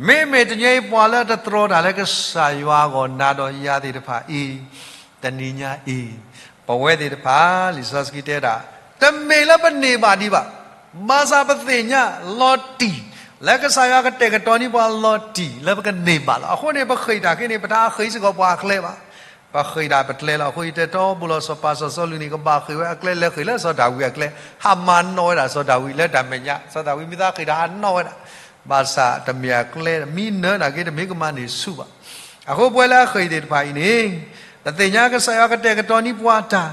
မ့မ့ၢ်တနံၤအံၤပှၤလၢတတြီတၢ်လၢကစၢ်ယွၤအဂီၢ်နၤဒီးယၤသ့ၣ်တဖၣ်အံၤ, တနံၤညါအံၤ ပဝဲသ့ၣ်တဖၣ် လံာ်စီဆှံတဲဒၣ် တမ့ၢ်လၢပန့ၢ်ဘၣ်ဒံးဘၣ်, ဘၣ်ဆၣ်ပသ့ၣ်ညါလီၤတံၢ် လၢကစၢ်ယွၤကတဲာ်ကတီၤန့ၢ်ပှၤလီၤတံၢ်လၢပကန့ၢ်ဘၣ်လီၤ. အဃိန့ၣ် ပဃ့ၢ်တၢ်ခဲအံၤန့ၣ် ပတဃ့ၢ်စ့ၢ်ကီးပှၤအကျဲဘၣ်. ပဃ့ၢ်ဒၣ်ပကျဲလီၤ. အဃိ ယတဲတီဘိလီၤစီၤပၤစီၤစီလူးန့ၣ် ကဘၣ်ဃ့ၢ်ဝဲအကျဲ လဲၤဃ့ၢ်လၢစီၤဒၤဝံးအကျဲ, ဟးမၤနီၣ်ဝဲဒၣ်စီၤဒၤဝံးလၢတၢ်မဲာ်ညါ, စီၤဒၤဝံးမ့ၢ်သးဃ့ၢ်တၢ်ဟးနီၣ်ဝဲဒၣ်, ဘၣ်ဆၣ်တမ့ၢ်အကျဲ မံနၢၤနာ်က့ တမ့ၢ်ကမၤန့ၢ်ဆူၣ်ဘၣ်. အဃိပဝဲလၢအဃ့ၢ်သ့ၣ်တဖၣ်အံၤန့ၣ် ပသ့ၣ်ညါကစၢ်ယွၤကတဲာ်ကတီၤန့ၢ်ပှၤတၢ်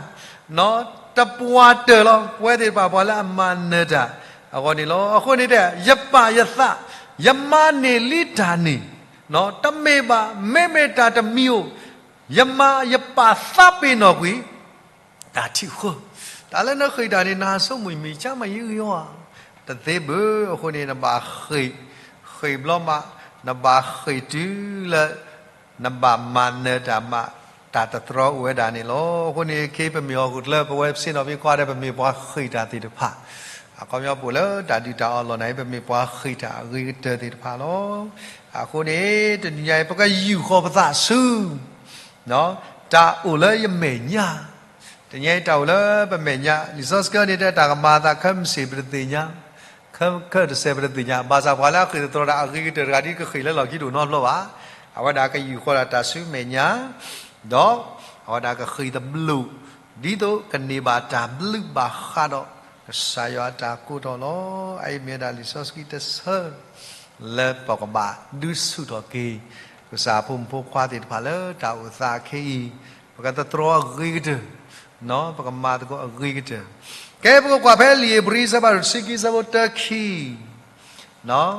တပှၤတၢၢ်လီၤ. ပဝဲသ့ၣ်တဖၣ်ပှၤလၢအမၤနၢၤတၢ်အဂီၢ်န့ၣ်လီၤ. အဃိန့ၣ်တဲ ယပာ်ယသး, ယမၤန့ၢ်လံတၢ်န့ၣ် တမ့ၢ်ဘၣ်, မ့မ့ၢ်တၢ်တမံၤဧိၤ, ယမၤယပာ်သးပ့ၤနီၣ်ကွံာ် တၢ်ထံၣ်ဃၢ, တၢ်လၢနဃ့ၢ်တၢ်န့ၣ် နဆိကမိၣ်မ့ၢ်ကါမး ယံာ်ယံာ်ဧါ, တသ့ဘၣ်. အဃိန့ၣ် နဘၣ်ဃ့ၢ်, ဃ့ၢ်ဘျီမး, နဘၣ်ဃ့ၢ်တုၤလၢ နဘၣ်မၤနၢၤတၢ်မး တၢ်တတြီအိၣ်ဝဲဒၣ်န့ၣ်လီၤ. အဃိန့ၣ် ခဲအံၤပမ့ၢ်ဟီၣ်ခိၣ်ချၢ ပဝဲပဆ့ၣ်နီၤဖဲခွါဒီး ပမ့ၢ်ပှၤဃ့ၢ်တၢ်သ့ၣ်တဖၣ်, အခီပညီပအိၣ်လၢတၢ်ဒုးတၢ်အီလီၢ်န့ၣ် ပမ့ၢ်ပှၤဃ့ၢ်တၢ်အဂ့ၤကတၢၢ်သ့ၣ်တဖၣ်လီၤ. အဃိန့ၣ် တနံၤညါအံၤ ပကယူာ်ဃီၤပသးဆူ တၢ်အိၣ်လၢယမဲာ်ညါ, တနံၤအံၤတၢ်အိၣ်လၢပမဲာ်ညါ, လံာ်စီဆှံတဲတၢ်ကမၤအသး ခဲမုၢ်ဆ့ၣ်ပတသ့ၣ်ညါ, ခဲမုၢ်တစဲးပတသ့ၣ်ညါ, ဘၣ်ဆၣ်ပှၤလၢအဃ့ၢ်တတြီတၢ်အဂ့ၤကတၢၢ်တဂၤဒ်ကဃ့ၢ်လၢလီၢ်ခံတအိၣ်နီတဘျီဘၣ်. အဝဲဒၣ်ကယူာ်ဃီၤဒၣ်တၢ်ဆူမဲာ်ညါ, ဒီးအဝဲဒၣ်ကဃ့ၢ်သဘျိၣ်, ဒ်သိးကန့ၢ်ဘၣ်တၢ်ဘျုးဘၣ်ဃးဒီး ကစၢ်ယွၤအတၢ်ကိးထီၣ်လီၤ. အအံၤမ့ၢ်ဝဲဒၣ်လံာ်စီဆှံတဆၢ လၢပကဘၣ်ဒုးဆူၣ်ထီၣ်က့ၤ ကစၢ်အဖိမုၣ်ဖိခွါသ့ၣ်တဖၣ်လၢတၢ်အိၣ်သးခဲအံၤ, ပကတတြီအဂ့ၤကတၢၢ်, ပကမၤသကိးအဂ့ၤကတၢၢ်. ကဲ ပကကွၢ်ဖဲလံာ်ဧ့ၤဘြံၤ အဆၢဖးဒိၣ်တဆံခံ အဆၢဖိတၢခံ, လံာ်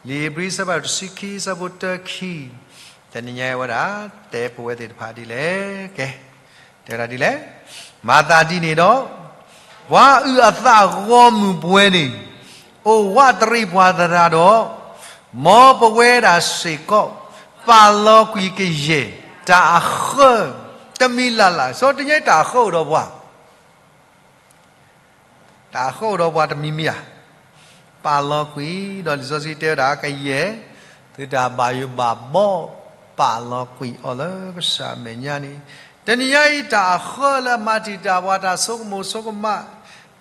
ဧ့ၤဘြံၤ အဆၢဖးဒိၣ်တဆံခံ အဆၢဖိတၢခံ, တနံၤညါအံၤဝဲဒၣ် တဲပဝဲသ့ၣ်တဖၣ်ဒ်လဲၣ်, ကဲ တဲဝဲဒၣ်ဒ်လဲၣ်, မၤသးဒ်န့ၣ်ဒီး ပှၤအုၣ်အသးဂီၢ်မုၢ်ပှဲၤန့ၣ် အိၣ်ဝးတရံးပှၤသရၣ်ဒီး မ်ပဝဲဒၣ်စ့ၢ်ကီး ပာ်လီၤကွံာ်ကယဲၢ်တၢ်အဃၢ တမံၤလၢ်လၢ်, စီၤတနံၤညါအံၤတၢ်အဃၢအိၣ်ဒီးပှၤ တၢ်အဃၢအိၣ်ဒီးပှၤတမံၤမံၤဧါ, ပာ်လီၤကွံာ်, ဒီးလံာ်စီဆှံတဲဝဲဒၣ်ကယဲၢ် သုတၢ်ဘၣ်ယိၣ်ဘၣ်ဘီ ပာ်လီၤကွံာ်အီၤလၢကစၢ်အမဲာ်ညါန့ၣ်, တနံၤညါအံၤတၢ်အဃၢလၢအမၤတံာ်တာ်ပှၤ တၢ်ဆိကမိၣ်ဆိကမး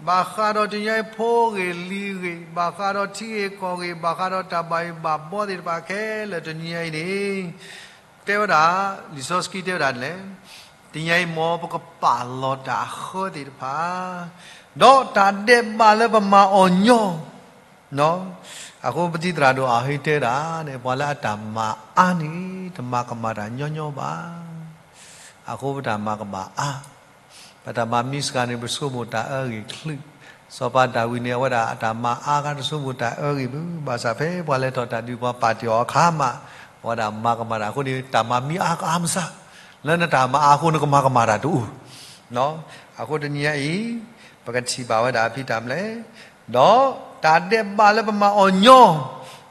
ဘၣ်ဃးဒီးတနံၤအံၤဖိဂ့ၤလံၤဂ့ၤ, ဘၣ်ဃးဒီးထံဂ့ၤကီၢ်ဂ့ၤ, ဘၣ်ဃးဒီးတၢ်ဘၣ်ယိၣ်ဘၣ်ဘီသ့ၣ်တဖၣ်ခဲလၢာ်တနံၤအံၤန့ၣ်, တဲဝဲဒၣ်, လံာ်စီဆှံတဲဝဲဒၣ်ဒ်လဲၣ်, တနံၤအံၤမ်ပကပာ်လီၤတၢ်အဃၢသ့ၣ်တဖၣ်, ဒီးတၢ်ဒဲးဘးလၢပမၤအီၤညီ အဃိပတံၤသရၣ်ဒိၣ်အဟ့တဲဒၣ်န့ၣ် ပှၤလၢအတၢ်မၤအါန့ၣ် တမၤကမၣ်တၢ်ညီညီဘၣ်. အဃိပတၢ်မၤကမၣ်အါ, ပတၢ်မၤမံစှၤန့ၣ် ပဆိကမိၣ်တၢ်အၢဂ့ၢ်ချုး, စီၤပၤဒၤဝံးန့ၣ် အဝဲဒၣ်အတၢ်မၤအါခါတဆိကမိၣ်တၢ်အၢဂ့ၢ်ဘၣ်, ဘၣ်ဆၣ်ဖဲပှၤလဲၤထီၣ်တၢ်ဒုးပှၤပာ်တ့ၢ်အီၤအခါမး, အဝဲဒၣ်မၤကမၣ်တၢ်အဃိန့ၣ် တၢ်မၤမံအါကအါမးစှၤ, လၢနတၢ်မၤအါအဃိနကမၤကမၣ်တၢ်တအိၣ် အဃိတနံၤအံၤ, ပကထံၣ်ဘၣ်ဝဲဒၣ်ဖံတၢ်မလဲၣ်, ဒီးတၢ်ဒဲးဘးလၢပမၤအီၤညီ,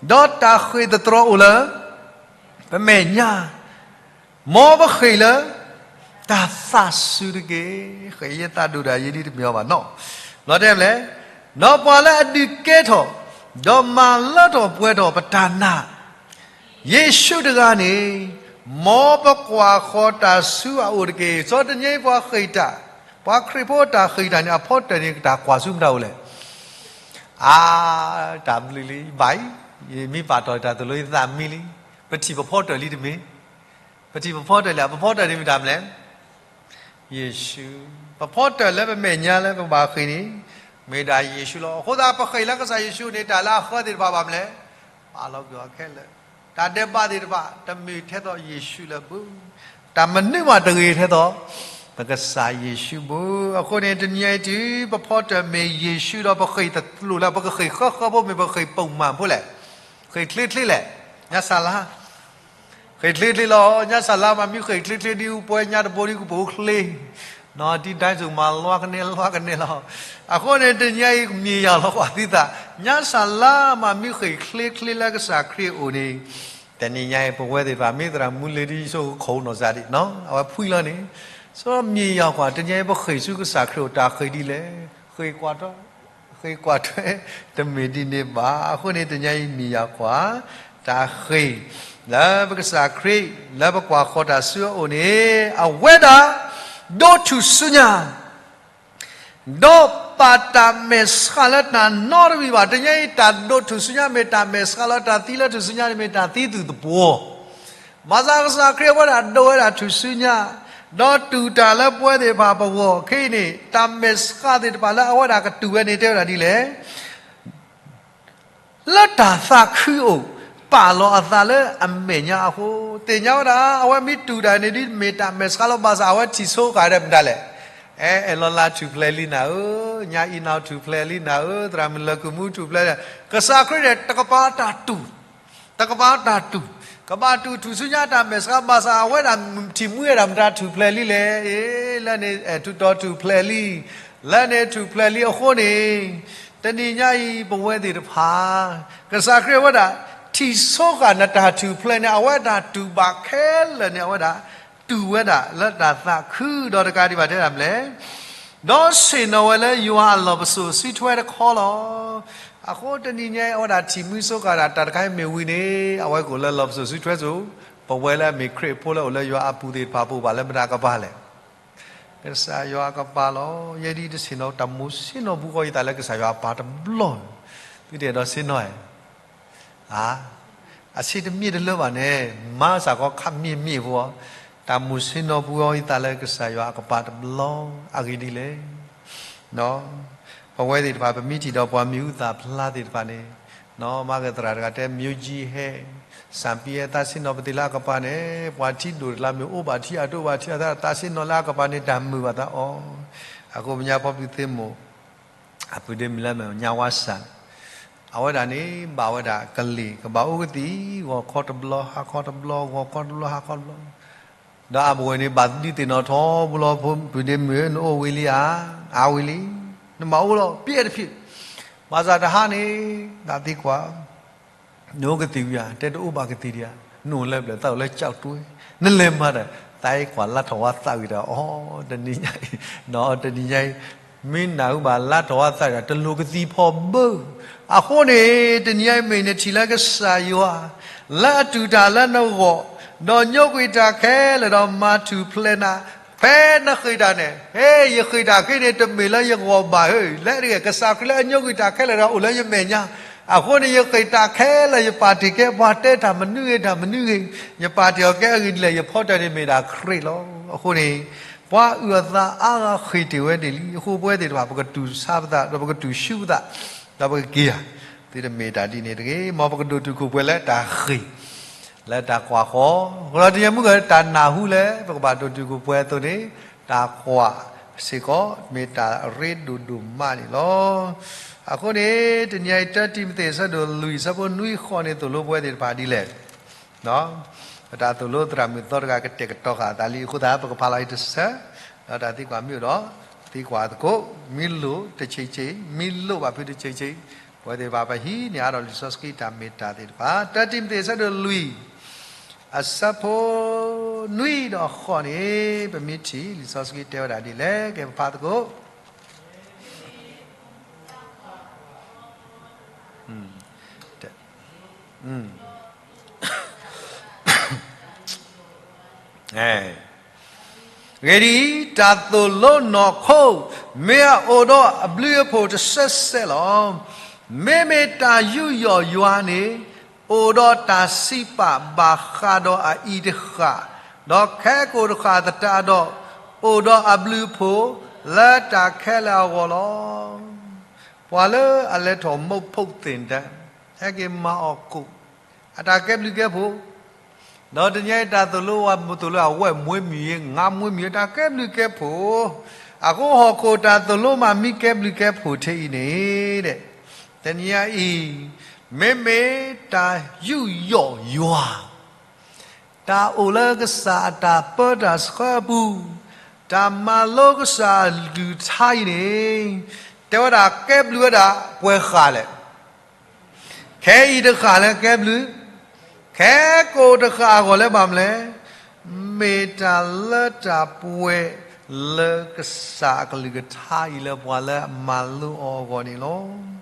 ဒီးတၢ်ဃ့ၢ်သတြီၤအိၣ်လၢ ပမဲာ်ညါ, မ်ပဃ့ၢ်လၢ တၢ်သးစူၤတက့ၢ်. ဃ့ၢ်ယဲသးဒိၣ်ဒၣ်ယဲဒ်တမ့ၢ်အီၤဘၣ်နီၤ, လီၤတဲာ်မလဲၣ်, ဒီးပှၤလၢအဒုးကဲထီၣ်, ဒီးမၤလၢထီၣ်ပှဲၤထီၣ်ပတၢ်နာ် ယ့ၣ်ၡူးတဂၤန့ၣ်, မ်ပကွၢ်ဃီၤတၢ်ဆူအအိၣ်တက့ၢ်. စီၤတနံၤအံၤပှၤဃ့ၢ်တၢ်, ပှၤခရံာ်ဖိတၢ်ဃ့ၢ်တၢ်န့ၣ် အဖီတၢၢ်န့ၣ် တၢ်ကွၢ်ဆူမတၤအိၣ်လဲၣ်. အါ, တၢ်ဘျုးလံ, ဘၣ်အံၤ, ယမ့ၢ်ပာ်တီၢ်တၢ်သိၣ်လိယသးမံလံ, ပထံၣ်ပဖီတၢၢ်လံတမ့ၢ်, ပထံၣ်ပဖီတၢၢ်လံ, ပဖီတၢၢ်န့ၣ်မ့ၢ်တၢ်မနုၤလဲၣ် ယ့ၣ်ၡူး, ပဖီတၢၢ်လၢပမဲာ်ညါလၢပဘၣ်ဃ့ၢ်န့ၣ်, မ့ၢ်ဒၣ်ယ့ၣ်ၡူးလီၤ. အဃိသတးပဃ့ၢ်လၢကစၢ်ယ့ၣ်ၡူးန့ၣ် တၢ်လၢအဃၢသ့ၣ်တဖၣ်ဘၣ်မနုၤလဲၣ်, ပာ်လီၤကွံာ်အီၤခဲလၢာ်, တၢ်ဒဲးဘးသ့ၣ်တဖၣ် တမ့ၢ်ထဲသိးယ့ၣ်ၡူးလၢၤဘၣ်, တၢ်မနုၤမးတဂ့ၤထဲသိး ပကစၢ်ယ့ၣ်ၡူးဘၣ်. အဃိန့ၣ် တနံၤအံၤတုၤ ပဖီတၢၢ်မ့ၢ်ယ့ၣ်ၡူးဒီးပဃ့ၢ်သလိၣ်လၢ ပကဃ့ၢ်ဃၢဃၢဖိမ့ၢ် ပဃ့ၢ်ပိာ်မၢ်ဖိလဲၣ်, ဃ့ၢ်ချ့ချ့လဲၣ်, ညါစၢ်လါ ဃ့ၢ်ချ့ချ့လီၤ. ညါစၢ်လါမးမ့ၢ်ဃ့ၢ်ချ့ချ့ဒ်အူပှဲၤညါတဘိဒ်ကပိာ်ချ့, ဒ်ဒၣ်စိၤမၤလွါကနဲလွါကနဲလီၤ. အဃိန့ၣ် တနံၤအံၤမ့ၢ်ယၤလီၤကွၢ်သုသး, ညါစၢ်လါမးမ့ၢ်ဃ့ၢ်ချ့ချ့လၢကစၢ်ခရံာ်အအိၣ်န့ၣ်, တနံၤညါအံၤပဝဲသ့ၣ်တဖၣ် မ့ၢ်သရၣ်မူလ့ၤဒ်ယဆိကမိၣ်နီၢ်စၢ်ဒံး, အဝဲဖှံလီၤန့ၣ်, စီၤမ့ၢ်ယၤကွၢ် တနံၤအံၤပဃ့ၢ်ဆူကစၢ်ခရံာ်အအိၣ်တၢ်ဃ့ၢ်ဒ်လဲၣ်, ဃ့ၢ်ကွၢ်ထွဲ ဃ့ၢ်ကွၢ်ထွဲ တမ့ၢ်ဒ်န့ၣ်ဘၣ်. အဃိန့ၣ် တနံၤအံၤမ့ၢ်ယၤကွၢ် တၢ်ဃ့ၢ် လၢပကစၢ်ခရံာ် လၢပကွၢ်ဃီၤတၢ်ဆူအအိၣ်န့ၣ် အဝဲဒၣ် ဒိးထူၣ်ဆူညါ ဒီးပာ်တၢ်မဲာ်ဆှးလၢတၢ်နီတမံၤဘၣ်. တနံၤအံၤတၢ်ဒိးထူၣ်ဆူညါမ့ၢ်တၢ်မဲာ်ဆှးလီၤ, တၢ်သံလၢထူၣ်ဆူညါန့ၣ်မ့ၢ်တၢ်သံသူၣ်သပှီၤ ဘၣ်ဆၣ်ကစၢ်ခရံာ်အဝဲဒၣ်ဒိးဝဲဒၣ်ထူၣ်ဆူညါ, ဒီးတူၢ်တၢ်လၢပဝဲသ့ၣ်တဖၣ်ပဂီၢ်, ခဲအံၤန့ၣ် တၢ်မဲာ်ဆှးသ့ၣ်တဖၣ်လၢအဝဲဒၣ်ကတူၢ်ဝဲန့ၣ် တဲဝဲဒၣ်ဒ်လဲၣ်, လၢတၢ်သးခုအိၣ် ပာ်လီၤအသးလၢအမဲာ်ညါအဃိ, သ့ၣ်ညါဝဲဒၣ် အဝဲမ့ၢ်တူၢ်တၢ်န့ၣ်ဒ်မ့ၢ်တၢ်မဲာ်ဆှးလီၤ, ဘၣ်ဆၣ်အဝဲထံၣ်ဆိဃာ်ဒီးမတၤလဲၣ်, အဲ အဲၣ်လီၤလါထူၣ်ဖျဲးလံနၤဧၢ, ညါအံၤနၤထူၣ်ဖျဲးလံနၤဧၢ, သရၣ်မုၣ်လၢၢ်ကုၢ်မူထူၣ်ဖျဲးလံ, ကစၢ်ခရံာ်န့ၣ် တကပၤတၢ်တူၢ် တကပၤတၢ်တူၢ်, ကဘၣ်တူၢ်ထူၣ်ဆူညါတၢ်မဲာ်ဆှး, ဘၣ်ဆၣ်အဝဲဒၣ်ထံၣ်မှံဝဲဒၣ်မတၤထူၣ်ဖျဲးလံလဲၣ်, လၢန့ၣ် အဲၣ်ထူၣ်တီၤထူၣ်ဖျဲးလံ, လၢန့ၣ်ထူၣ်ဖျဲးလံအဃိန့ၣ်, တနံၤညါအံၤပဝဲသ့ၣ်တဖၣ် ကစၢ်ခရံာ်အဝဲဒၣ် ထံၣ်ဆိဃာ်နတၢ်ထူၣ်ဖျဲးန့ၣ် အဝဲတၢ်တူၢ်ဘၣ်ခဲလၢာ်န့ၣ် အဝဲဒၣ် တူၢ်ဝဲဒၣ်လၢတၢ်သးခု, ဒီးတကးဒံးဘၣ်တဲဒၣ်မနုၤလဲၣ်, ဒီးဆ့ၣ်နီၤဝဲလၢယွၤအလီၢ်ပစိာ်စုထွဲတခီလီၤ. အဃိတနံၤညါအံၤ အဝဲဒၣ်ထံၣ်မှံဆိဃာ်ဒၣ်တၢ်တခါအံၤမ့ၢ်ဝံၤန့ၣ် အဝဲကအိၣ်လၢလီၢ်ပစိာ်စုထွဲစိၤ, ပဝဲလၢအမ့ၢ်ခရံာ်ဖိလၢအိၣ်လၢယွၤအပူၤသ့ၣ်တဖၣ်ပအိၣ်ဘၣ်လၢမတၤကပၤလဲၣ်, ကစၢ်ယွၤအကပၤလီၤ. ယဲဒ်တဆ့ၣ်နီၤ တၢ်မိၣ်ဆ့ၣ်နီၤဘှံးဃီအသးလၢကစၢ်ယွၤအပၢ်တဘျီ, သုတအဲၣ်ဒိးဆ့ၣ်နီၤဧါ အဆ့တမ့ၢ်တလၢဘၣ်န့ၣ် မၤစ့ၢ်ကီးခပ်မြင်မြင်ဖိ, တၢ်မိၣ်ဆ့ၣ်နီၤဘှံးဃီအသးလၢကစၢ်ယွၤအကပၤတဘျီ, အဂ့ၢ်ဒ်လဲၣ်, ပဝဲသ့ၣ်တဖၣ် ပမ့ၢ်ထံၣ်ဒီးပှၤမံၤဟူသၣ်ဖျါသ့ၣ်တဖၣ်န့ၣ်, မၤကသရၣ်တဂၤတဲ မျိုးကြီးဟဲ, စံးပီဟဲ သးဆ့ၣ်နီၤပသ့လၢအကပၤန့ၣ် ပှၤထံဒိၣ်တလါမ့ၢ်အိၣ်ဘၣ်ထံ အတအိၣ်ဘၣ်ထံ အသးဆ့ၣ်နီၤလၢအကပၤန့ၣ် တၢ်မုာ်ဘၣ်သးအီၤ, အဃိပညါဖီပျံၤသ့ၣ်မိၣ် အပုၢ်ဒ့မုၣ်လၢအမ့ၢ်ညါဝါစၢ်, အဝဲဒၣ်န့ၣ် ဘၣ်ဝဲဒၣ်ကလ့ၢ် ကဘၣ်အိၣ်ကသံၣ် ဂီၤခီတဘျီ ဟါခီတဘျီ ဂီၤခီတဘျီ ဟါခီတဘျီ, ဒီးအဝဲန့ၣ် ဘၣ်ဒုးသ့ၣ်နီၣ်ထီဘိလီၤ ဖိပုၢ်ဒ့မုၣ်ဧၢ နအိၣ်ဝံၤလံဧါ, အါဝံၤလံ, နမၤအိၣ်လီၤ ပျဲတဖျၢၣ်, ဘၣ်ဆၣ်တဟါန့ၣ် သးသံကွၢ် နအိၣ်ကသံၣ်ဝံၤဧါ, တဲတအိၣ်ဘၣ်ကသံၣ်ဒံးဧါ, နအိၣ်လၢပျၢၤ သးအိၣ်လၢကၠီၣ်တွဲ, နလဲၤမၤတၢ်, သးအံၤကွၢ်လါထီၣ်ဝါသးဂ့ၤဒီး အိ တနံၤညါအံၤ, တနံၤညါအံၤ မ့ၢ်နၢ်ဟူဘၣ်လါထီၣ်ဝါသးဒီး တလိၣ်ကသံၣ်ဖီဘၣ်, အဃိန့ၣ် တနံၤညါအံၤ မ့ၢ်နထံၣ်လၢကစၢ်ယွၤ လၢအတူၢ်တၢ်လၢနဂီၢ်, ဒီးညိကွံာ်တၢ်ခဲလၢာ်ဒီးမၤထူၣ်ဖျဲးနၤ, ဖဲနဃ့ၢ်တၢ်န့ၣ်, ဟဲယဃ့ၢ်တၢ်ခဲအံၤန့ၣ် တမ့ၢ်လၢယဂီၢ်ဘၣ်ဧၢ, လၢတဂ့ၤ ကစၢ်ခရံာ်လၢအညိကွံာ်တၢ်ခဲလၢာ်ဒီးအိၣ်လၢယမဲာ်ညါ, အဃိန့ၣ် ယဃ့ၢ်တၢ်ခဲလၢာ် ယပာ်တ့ၢ်ကဲ ပှၤတဲတၢ်မနုၤဂ့ၤ တၢ်မနုၤဂ့ၤ, ယပာ်တ့ၢ်အီၤကဲအဂ့ၢ်ဒ်လဲၣ်, ယဖီတၢၢ်န့ၣ်မ့ၢ်ဒၣ်ခရံာ်လီၤ. အဃိန့ၣ် ပှၤအုၣ်အသးအါဂၤဃ့ၢ်တ့ၢ်ဝဲန့ၣ်လံ. အဃိပဝဲသ့ၣ်တဖၣ် ပကတူၢ်ဆါပသး ဒီးပကတူၢ်ဆူပသး, ဒီးပကက့ၤဧါ, သုတမ့ၢ်တၢ်ဒ်န့ၣ်တဂ့ၤ, မ်ပကဒိၣ်တုာ်ခိၣ်ပှဲၤလၢတၢ်ဃ့ၢ် လၢတၢ်ကွၢ်ဃီ, ဃိဒီးတနံၤမုၢ်ဂီၤ တၢ်နၢ်ဟူလၢ ပကဘၣ်ဒိၣ်တုာ်ခိၣ်ပှဲၤအသိးန့ၣ်, တၢ်ကွၢ်စ့ၢ်ကီး မ့ၢ်တၢ်ရ့ဒိၣ်ဒိၣ်မးန့ၣ်လီၤ. အဃိန့ၣ် တနံၤအံၤ တၢတံၤမသ့း အဆၢဒိၣ်လွံၢ် အဆၢဖိနွံဃိးန့ၣ် သိၣ်လိပဝဲသ့ၣ်တဖၣ်ဒ်လဲၣ်. ပတၢ်သိၣ်လိသရၣ်မုၣ်သီတဂၤ ကတဲာ်ကတီၤဃာ်အသးလံအဃိသတး ပကဖးလီၤအံၤတဆၢ, ဒီးတၢ်သံကွၢ်မ့ၢ်အိၣ်ဒီး သံကွၢ်သကိး, မ့ၢ်လိၣ်တဆံးဆံး, မ့ၢ်လိၣ်ဘၣ်ဖုတဆံးဆံး, ပဝဲသ့ၣ်တဖၣ် ပဟံးန့ၢ်အါထီၣ်လံာ်စီဆှံတၢ်မ့ၢ်တၢ်သ့ၣ်တဖၣ်, တၢတံၤမသ့း အဆၢဒိၣ်လွံၢ် အဆၢဖိနွံဒီးဃိးန့ၣ် ပမ့ၢ်ထံၣ် လံာ်စီဆှံတဲဝဲဒၣ်ဒ်လဲၣ်, ကဲပဖးသကိး. ဂ့ၤဒ်အံၤ, တၢ်သိၣ်လိနီၢ်ခိ မ့ၢ်အအိၣ်ဒီးအဘျုးအဖှိၣ်တဆဲးဆဲးလီၤ. မ့မ့ၢ်တၢ်ယူးယီၣ်ယွၤန့ၣ် အိၣ်ဒီးတၢ်စံးပာ်ဘၣ်ဃးဒီးအအံၤတဃၣ်, ဒီးခဲကိာ်တဃၣ်သတးဒီး အိၣ်ဒီးအဘျုးအဖှိၣ်လၢတၢ်ခဲလၢာ်အဂီၢ်လီၤ. ပှၤလၢအလဲၤထီၣ်မူးဖူးသ့ၣ်တၢ် ဟဲက့ၤမၤအီၣ်ကိၣ် အတၢ်ကဲဘျုးကဲဖှိၣ်, ဒီးတနံၤအံၤတၢ်သိၣ်လိဝဲ မ့ၢ်သိၣ်လိအဝဲၢ်မွေးမြူရေး, ငါးမွေးမြူရေး, တၢ်ကဲဘျုးကဲဖှိၣ်, အဃိဟီၣ်ခိၣ်တၢ်သိၣ်လိမးမံကဲဘျုးကဲဖှိၣ်ထဲအံၤန့ၣ်, တနံၤအံၤ မ့မ့ၢ်တၢ်ယူးယီၣ်ယွၤ တၢ်အိၣ်လၢကစၢ်အတၢ်ပၢတၢ်ဆှၢအပူၤ, တၢ်မၤလိကစၢ်အကလုၢ်ကထါအံၤန့ၣ်, တဲဝဲဒၣ်ကဲဘျုးဝဲဒၣ်ပှဲၤဃာ်လဲၣ်. ခဲအံၤတဃၣ်လၢကဲဘျုး, ခဲကိာ်တဃၣ်အဂီၢ်လၢဘၣ်မနုၤလဲၣ်, မ့ၢ်တၢ်လၢတၢ်ပှဲၤလၢကစၢ်အကလုၢ်ကထါအံၤလၢပှၤလၢအမၤလိအီၤအဂီၢ်န့ၣ်လီၤ.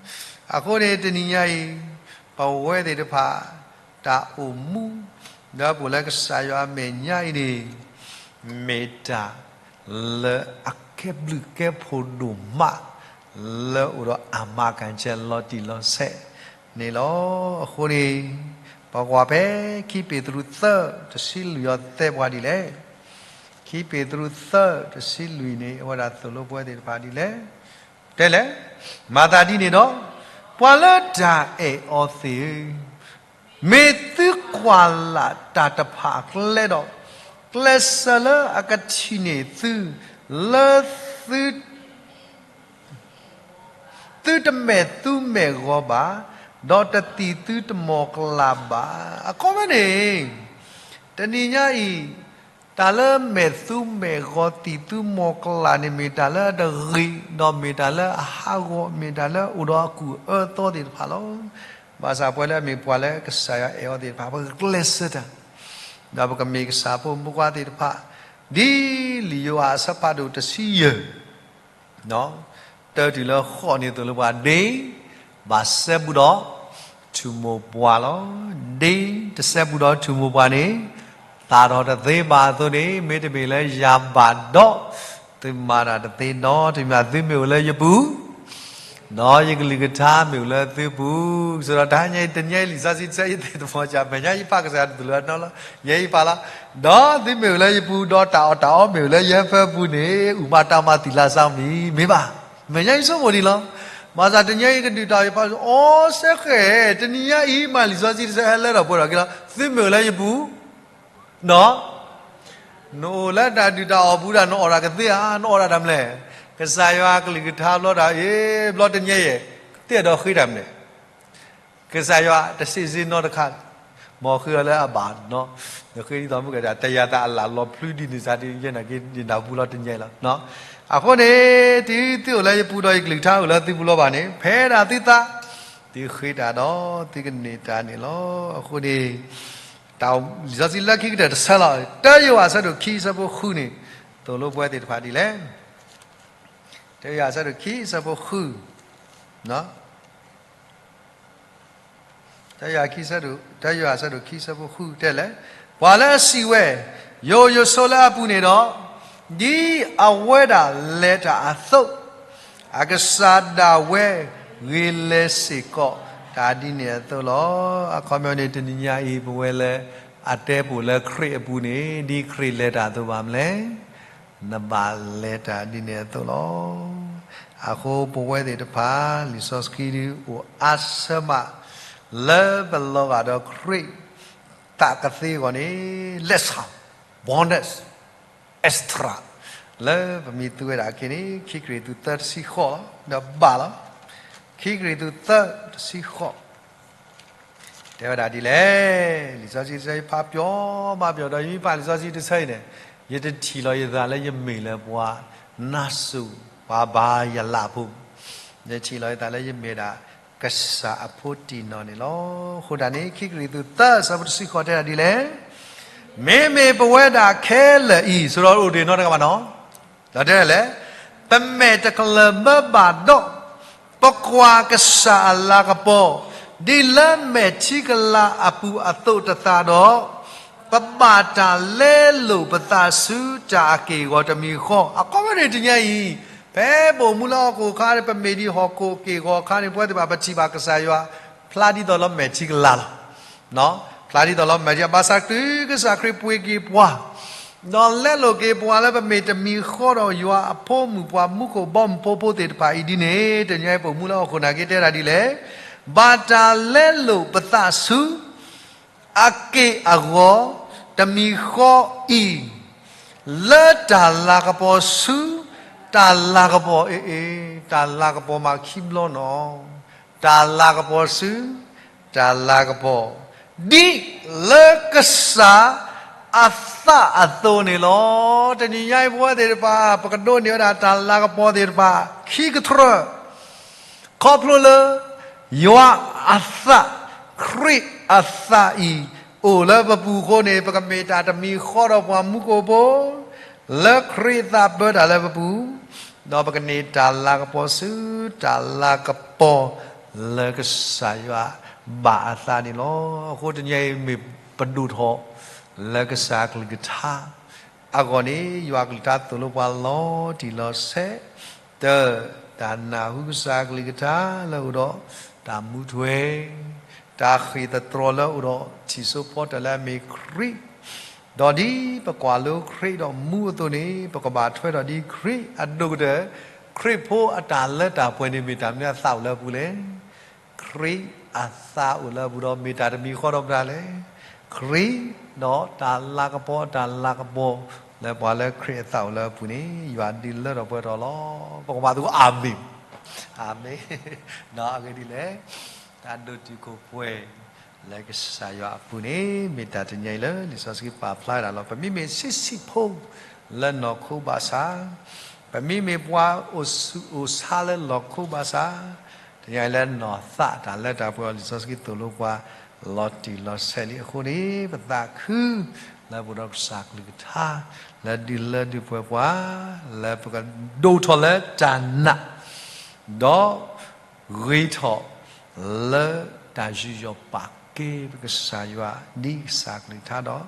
အဃိန့ၣ် တနံၤညါအံၤ ပဝဲသ့ၣ်တဖၣ် တၢ်အိၣ်မူ ဒီးပအိၣ်လၢကစၢ်ယွၤအမဲာ်ညါအံၤန့ၣ် မ့ၢ်တၢ်လၢအကဲဘျုးကဲဖှိၣ်ဒိၣ်မး လၢအိၣ်ဒီးအမၤကဆဲလီၤတံၢ်လီၤဆဲးန့ၣ်လီၤ. အဃိန့ၣ် ပကွၢ်ဖဲခံပ့းတရူးသၢ တဆံလွံၢ်အံၤတဲပှၤဒ်လဲၣ်. ခံပ့းတရူးသၢ တဆံလွံၢ်န့ၣ် အဝဲဒၣ်သိၣ်လိပဝဲသ့ၣ်တဖၣ်ဒ်လဲၣ်. တဲလဲၣ်, မၤသးဒ်န့ၣ်ဒီး, ပှၤလၢတၢ်အဲၣ်အီၤသ့ၣ်ဧၢ, မ့ၢ်သုကွၢ်လၢ်တၢ်တဖၣ်အကျဲဒီး, ကျဲးစၢးလၢအကထံၣ်န့ၢ်သု, လၢသု သုတမဲာ်သူမဲာ်ဂီၤဘၣ်, ဒီးတသံၣ်သုတမီၢ်ကလၢ်ဘၣ်. အခီပညီန့ၣ် တနံၤညါအံၤ တၢ်လၢမဲာ်သူမဲာ်ဂီၤသံၣ်သူမီၢ်ကလၢ်န့ၣ် မ့ၢ်တၢ်လၢအတဂ့ၤ, ဒီးမ့ၢ်တၢ်လၢအဟးဂီၤ, မ့ၢ်တၢ်လၢအိၣ်ဒီးအကူၣ်အၢသီသ့ၣ်တဖၣ်လီၤ. ဘၣ်ဆၣ်ပှၤလၢအမ့ၢ်ပှၤလၢကစၢ်ယွၤအဲၣ်အီၤသ့ၣ်တဖၣ် ပကကျဲးစၢးတၢ်, ဒီးပကမ့ၢ်ကစၢ်ဖိမုၣ်ဖိခွါသ့ၣ်တဖၣ်, ဒ်လံာ်ယိၤဟၣ်အဆၢဖးဒိၣ်တဆံယဲၢ် တၢတုၤလၢဃိးန့ၣ်သိၣ်လိပှၤ, ဒ်ဘၣ်စဲဘူးဒီး ထူၣ်မိၢ်ပှၢ်လီၤ. ဒ်တစဲဘူးဒီးထူၣ်မိၢ်ပှၢ်န့ၣ် သၣ်ထီၣ်တသ့ဘၣ်အသိးန့ၣ်, မ့တမ့ၢ်လၢယၤဘၣ်ဒီး သုမၤတၢ်တသ့နီတမံၤ, သုမ့ၢ်အိၣ်လၢယပူၤ ဒီးယကလုၢ်ကထါမ့ၢ်အိၣ်လၢသုပူၤ, ကစီဒီးတဟါညါအံၤ တနံၤအံၤ လံာ်စီဆှံတဆၢအံၤသ့ၣ်တဖၣ် ကမဲာ်ညါယဖးကစၢ်ယွၤတသူၣ်လၢအနီလီၤ, ယဲအံၤဖးလီၤ, ဒီးသုမ့ၢ်အိၣ်လၢယပူၤ, ဒီးတၢ်အီၣ်တၢ်အီမ့ၢ်အိၣ်လၢယဟၢဖၢပူၤန့ၣ်, အုၣ်မးတၢ်မၤသံၣ်လၢ်စးမံၤ, မ့ၢ်ဘၣ်, မဲာ်ညါယဆိကမိၣ်ဒံးလီၤ. ဘၣ်ဆၣ်တနံၤအံၤကဒုၣ်တၢ်အီၣ်ယဖး, အီစဲဃဲ, တနံၤညါအံၤ မ့ၢ်လံာ်စီဆှံတဆၢဟဲလၢထီၣ်ပှဲၤထီၣ်က့ၤလီၤ, သုမ့ၢ်အိၣ်လၢယပူၤ ဒီး နအိၣ်လၢတၢ်ဒုၣ်တၢ်အီၣ်ပူၤဒၣ် နအီၣ်တၢ်ကသ့ဧါ, နအီၣ်တၢ်တၢ်မနုၤလဲၣ်, ကစၢ်ယွၤကလုၢ်ကထါဘျီတၢ်အံၤ, ဘျီတနံၤအံၤ သ့ၣ်ဒီးဃ့တၢ်မနုၤလဲၣ်, ကစၢ်ယွၤတစံးစ့နီတခါ, မ်ဃ့အီၤလၢအဘၣ်နီၤ, နဃ့ဒ်သိးမုၢ်ကဒၣ် တယၤသးအလၢ်လီၤဖျုဒ်န့ၣ်စ့ၢ်ဒ် ယဲနာ်က့ၤယနၢ်ဟူဘျီတနံၤအံၤလီၤ. အဃိန့ၣ် တုၤသုအိၣ်လၢယပူၤဒီးယကလုၢ်ကထါအိၣ်လၢသုပူၤလီၤဘၣ်န့ၣ်, ဖဲဒၣ်သုသး သုဃ့တၢ်ဒီးသုကန့ၢ်တၢ်န့ၣ်လီၤ. အဃိန့ၣ် တၢ်လံာ်စီဆှံလၢခံကတၢၢ်တဆၢလီၤ. တၢယိၤဟၣ်အဆၢဒိၣ်ခံအဆၢဖိဃုန့ၣ် သိၣ်လိပဝဲသ့ၣ်တဖၣ်ဒ်လဲၣ်. တၢယိၤဟၣ်အဆၢဒိၣ်ခံအဆၢဖိဃု, တၢယိၤဟၣ်ခံအဆၢဒိၣ်, တၢယိၤဟၣ်အဆၢဒိၣ်ခံအဆၢဖိဃုတဲလဲၣ်, ပှၤလၢအစံးဝဲ, ယအိၣ်ယဆိးလၢအပူၤန့ၣ်ဒီး, ဒ်အဝဲဒၣ်လဲၤတၢ်အသိး, အကစၢ်ဒၣ်ဝဲဂ့ၤလဲၤစ့ၢ်ကီးတၢ်ဒ်န့ၣ်အသိးလီၤ. အခီပညီန့ၣ် တနံၤညါအံၤ ပဝဲလၢအတဲပူၤလၢခရံာ်အပူၤန့ၣ် ဒ်ခရံာ်လဲၤတၢ်အသိးဘၣ်မနုၤလဲၣ်, နဘၣ်လဲၤတၢ်ဒ်န့ၣ်အသိးလီၤ. အဃိပဝဲသ့ၣ်တဖၣ် လံာ်စီဆှံဒုးအိၣ်အါဆၢမး လၢပလီၤဂာ်ဒီးခရံာ်သးကသ့အဂီၢ်န့ၣ် လက်ဆောင် bonus extra လၢပမ့ၢ်သူဝဲဒၣ်အခံန့ၣ် ခံကရံၣ်သူးသၢတဆံဃိးလီၤ, ဒီးဘၣ်လီၤ. ခံကရံၣ်သူးသၢတဆံဃိး တဲဝဲဒၣ်ဒ်လဲၣ်. လံာ်စီဆှံတဆၢအံၤဖးပျီၤမးပျီၤဒီး ယမ့ၢ်ဖးလံာ်စီဆှံတဆၢအံၤန့ၣ် ယတထံၣ်လီၤယသးလၢယမ့ၢ်လၢပှၤနါစိၤ ပှၤဘါယွၤလၢအဖိ, ယထံၣ်လီၤယသးလၢယမ့ၢ်ဒၣ်ကစၢ်အဖိတံၢ်နီၢ်န့ၣ်လီၤ. အဃိသတးန့ၣ် ခံကရံၣ်သူးသၢဆၢဖိတဆံဃိးတဲဒၣ်ဒ်လဲၣ်. မ့မ့ၢ်ပဝဲဒၣ်ခဲလၢာ်အံၤ ဆိဒီးအိၣ်တ့ၢ်နီတဂၤဘၣ်နီၤ, ဒီးတဲဒၣ်လဲၣ်, ပမဲာ်တကလၢၤဘၢဘၣ်ဒီး ပကွၢ်ကစၢ်အလၤကပီၤ ဒ်လၢမဲာ်ထံကလၤအပူၤအသိးတသးဒီး ပဘၣ်တၢ်လဲလိာ်ပသးဆူတၢ်အက့ၢ်အဂီၤတမံၤဃီ. အခီပညီန့ၣ်တနံၤညါအံၤ ဖဲပအိၣ်မူလၢဟီၣ်ခိၣ်အခါန့ၣ် ပမ့ၢ်ဒ်ဟီၣ်ခိၣ်က့ၢ်ဂီၤအခါန့ၣ် ပဝဲသ့ၣ်တဖၣ်ပထံၣ်ဘၣ်ကစၢ်ယွၤ ဖျါဒ်သိးလၢမဲာ်ထံကလၤလီၤ. ဖျါဒ်သိးလၢမဲာ်ထံ ဘၣ်ဆၣ်တုၤကစၢ်ခရံာ်ပှ့ၤက့ၤပှၤ ဒီးလဲလိာ်က့ၤပှၤလၢပမ့ၢ်တမံၤဃီဒီးယွၤအဖိမုၣ် ပှၤမူခိၣ်ဘီမုၢ်ဖိဖိသ့ၣ်တဖၣ်အံၤဒ်န့ၣ် တနံၤညါအံၤပအိၣ်မူလၢဟီၣ်ခိၣ်နာ်က့တဲဒၣ်ဒ်လဲၣ်, ဘၣ်တၢ်လဲလိာ်ပသးဆူ အက့ၢ်အဂီၤ တမံၤဃီအံၤ လၢတၢ်လၤကပီၤဆူ တၢ်လၤကပီၤ အ့ အ့ တၢ်လၤကပီၤမးခံဘျီနီၤ, တၢ်လၤကပီၤဆူ တၢ်လၤကပီၤ ဒ်လၢကစၢ်အသးအသိးန့ၣ်လီၤ. တနံၤညါအံၤပဝဲသ့ၣ်တဖၣ် ပကဒိးန့ၢ်ဝဲဒၣ်တၢ်လၤကပီၤသ့ၣ်တဖၣ် ခံကထြၢ ခီဖျိလၢ ယွၤအသး ခရံာ်အသးအံၤ အိၣ်လၢပပူၤအဃိန့ၣ် ပကမ့ၢ်တၢ်တမံၤဃီဒီးပှၤမူခိၣ်ဖိ လၢခရံာ်အသးပၢတၢ်လၢပပူၤ, ဒီးပကန့ၢ်တၢ်လၤကပီၤဆူ တၢ်လၤကပီၤ လၢကစၢ်ယွၤဘၣ်အသးန့ၣ်လီၤ. အဃိတနံၤအံၤမ့ၢ်ပဒိၣ်ထီၣ် လၢကစၢ်အကလုၢ်ကထါ အဂီၢ်န့ၣ် ယွၤအကလုၢ်ကထါသိၣ်လိပှၤလီၤတံၢ်လီၤဆဲး, တၢ် တၢ်နၢ်ဟူကစၢ်အကလုၢ်ကထါလၢအအိၣ်ဒီးတၢ်မူထွဲ, တၢ်ဃ့ၢ်သတြီၤလၢအအိၣ်ဒီးထံၣ်စိဖီတၢၣ်လၢအမ့ၢ်ခရံာ်, ဒီးဒ်ပကွၢ်လိခရံာ်ဒီးမူအသိးန့ၣ် ပကဘၣ်ထွဲဒီးဒ်ခရံာ်အဒိၣ်ကတၢၢ်, ခရံာ်ဖိအတၢ်လၢတၢ်ပှဲၤန့ၣ် မ့ၢ်တၢ်မနုၤအသးအိၣ်လၢအပူၤလဲၣ်. ခရံာ်အသးအိၣ်လၢအပူၤဒီး မ့ၢ်တၢ်တမံၤဃီဒီးမတၤလဲၣ်. ခရံာ်ဒီးတၢ်လၤကပီၤ တၢ်လၤကပီၤ လၢပှၤလၢခရံာ်အသးအိၣ်လၢအပူၤန့ၣ် ယွၤဒုးလၢထီၣ်ပှဲၤထီၣ်လီၤ. ပကဘၣ်သဂၢၢ် အၤမ့ၣ်, အၤမ့ၣ်. အဂ့ၢ်ဒ်လဲၣ်, တၢ်ဒိၣ်တုာ်ခိၣ်ပှဲၤ လၢကစၢ်ယွၤအပူၤန့ၣ် မ့ၢ်တၢ်တနံၤအံၤလၢလံာ်စီဆှံပာ်ဖျါဝဲဒၣ်လီၤ. ပမ့မ့ၢ်ဆံးဆံးဖိ လၢနီၢ်ခိဘၣ်ဆၣ်, ပမ့မ့ၢ်ပှၤအိၣ်ဆူၣ်အိၣ်ဆါလၢနီၢ်ခိဘၣ်ဆၣ်, တနံၤအံၤလၢနီၢ်သးတၢ်လၢတၢ်ပှဲၤအီၤ လံာ်စီဆှံသိၣ်လိပှၤ လီၤတံၢ်လီၤဆဲးလံအဃိန့ၣ် ပသးခု လၢပအိၣ်ဒီးကစၢ်ကလုၢ်ကထါ လၢဒုးလၢဒုးပှဲၤပှၤ လၢပကဒိၣ်ထီၣ်လၢတၢ်နာ် ဒီး ဂ့ၤထီၣ် လၢတၢ်ယူးယီၣ်ပာ်ကဲ ပကစၢ်ယွၤ ဒ်ကစၢ်ကလုၢ်ကထါဒီး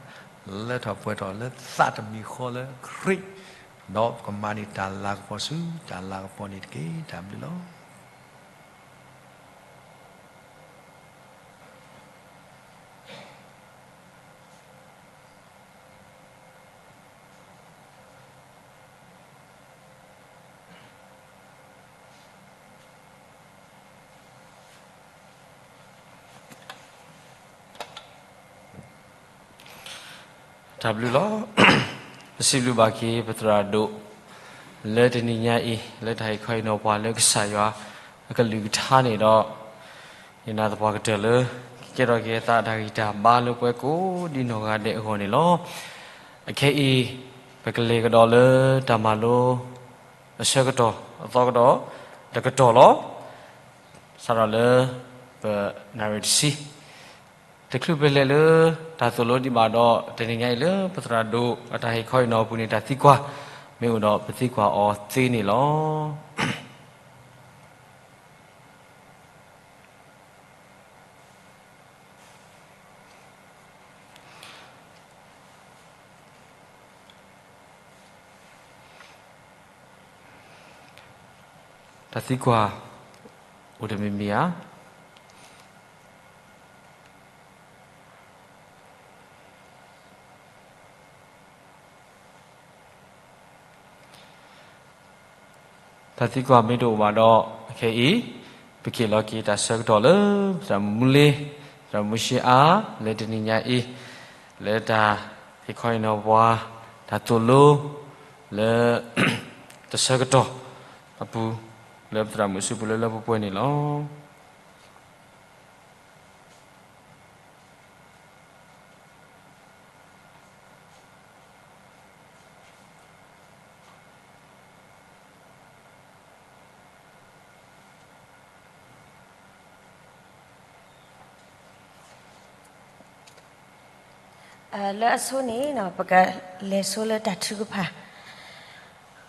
လၢထီၣ်ပှဲၤထီၣ်လၢသးတမံၤဃီလၢခရံာ်, ဒီးပကမၤန့ၢ်တၢ်လၤကပီၤဆူ တၢ်လၤကပီၤန့ၣ်တက့ၢ်. တၢ်ဘျုးလီၤ. တၢ်ဘျုးလီၤ. ပစံးဘျုးဘၣ်က့ၤပသရၣ်ဒိၣ် လၢတနံၤညါအံၤ လၢတၢ်ဟ့ၣ်ခီဟ့ၣ်နီၤပှၤလၢကစၢ်ယွၤအကလုၢ်ကထါန့ၣ်ဒီး ယနာ်သပှၢ်ကတၢၢ်လၢ ကကဲထီၣ်က့ၤအသးတၢ်ဂံၢ်တၢ်ဘါလၢပှၤကိးဒံနီၢ်ဂၤဒဲးအဂီၢ်န့ၣ်လီၤ. အခဲအံၤ ပကလဲၤကဒီးလၢတၢ်မၤလိ အဆၢကတီၢ်အသီကဒီး တကတီၢ်လီၤ. စးထီၣ်လၢ ပနၣ်ရံၣ်တဆံ တချုးပလဲၤလၢတၢ်သိၣ်လိဒံးဘၣ်ဒီး တနံၤညါအံၤလၢပသရၣ်ဒိၣ်အတၢ်ဟ့ၣ်ခီဟ့ၣ်နီၤအပူၤန့ၣ် တၢ်သံကွၢ် မ့ၢ်အိၣ်ဒီးပသံကွၢ်အီၤသ့န့ၣ်လီၤ. တၢ်သံကွၢ်အိၣ်တမံၤမံၤဧါ. တၢ်သံကွၢ်မ့ၢ်တအိၣ်ဘၣ်ဒီး ခဲအံၤ ပကဟ့ၣ်လီၤက့ၤတၢ်ဆၢကတီၢ်လၢ သရၣ်မုၣ်မူလ့, သရၣ်မုၣ်မူၡ့အါ လၢတနံၤညါအံၤ လၢတၢ်ဟ့ၣ်ခီဟ့ၣ်နီၤပှၤ တၢ်သိၣ်လိ လၢ တၢ်ဆၢကတီၢ်အပူၤ လၢပသရၣ်မုၣ်အစုပူၤလၢလၢပှဲၤပှဲၤန့ၣ်လီၤ. လၢအဆိန့ၣ် ပကလဲၤဆိလၢတၢ်ထုကဖၣ်.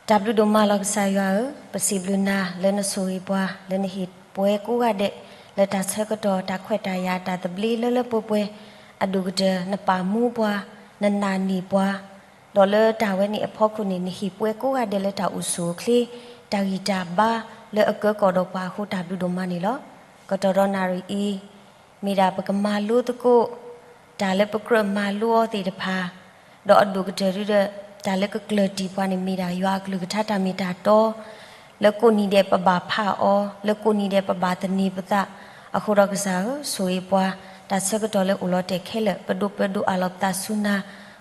တၢ်ဘျုးဒိၣ်မးလီၤကစၢ်ယွၤဧၢ, ပစံးဘျုးနၤလၢနဆိၣ်ဂ့ၤပှၤ လၢနဟ့ၣ်ပှဲၤကိးဂၤဒဲး လၢတၢ်ဆၢကတီၢ် တၢ်ခွဲးတၢ်ယာ် တၢ်သဘျ့လၢလၢပှဲၤပှဲၤ, အဒိၣ်ကတၢၢ် နပာ်မူပှၤ, နနာ်န့ၢ်ပှၤ, ဒီးလၢတၢ်ဝဲန့ၣ်အဖီခိၣ်န့ၣ် နဟ့ၣ်ပှဲၤကိးဂၤဒဲးလၢတၢ်အိၣ်ဆူၣ်အိၣ်ချ့, တၢ်ဂံၢ်တၢ်ဘါလၢအကၢကီၢ်ဒီးပှၤအဃိ တၢ်ဘျုးဒိၣ်မးန့ၣ်လီၤ. ကတီၢ်ဒီးနၣ်ရံၣ်အံၤ မ့ၢ်ဒၣ်ပကမၤလိသကိး တၢ်လၢပကြၢးမၤလိအီၤသ့ၣ်တဖၣ်, ဒီးအဒိၣ်ကတၢၢ်ဒုဒီး တၢ်လၢကကျၢၢ်တံၢ်ပှၤန့ၣ် မ့ၢ်ဒၣ်ယွၤအကလုၢ်ကထါတၢ်မ့ၢ်တၢ်တီ, လၢကိးနံၤဒဲးပဘၣ်ဖးအီၤ, လၢကိးနံၤဒဲးပဘၣ်သန့ၤပသး, အဃိဒီးကစၢ်ဧၢ, ဆိၣ်ဂ့ၤပှၤ, တၢ်ဆၢကတီၢ်လၢအိၣ်လီၤတဲာ်ခဲလၢာ် ပဒိးပၢဒိးအးလီၤပသးဆူနၤ,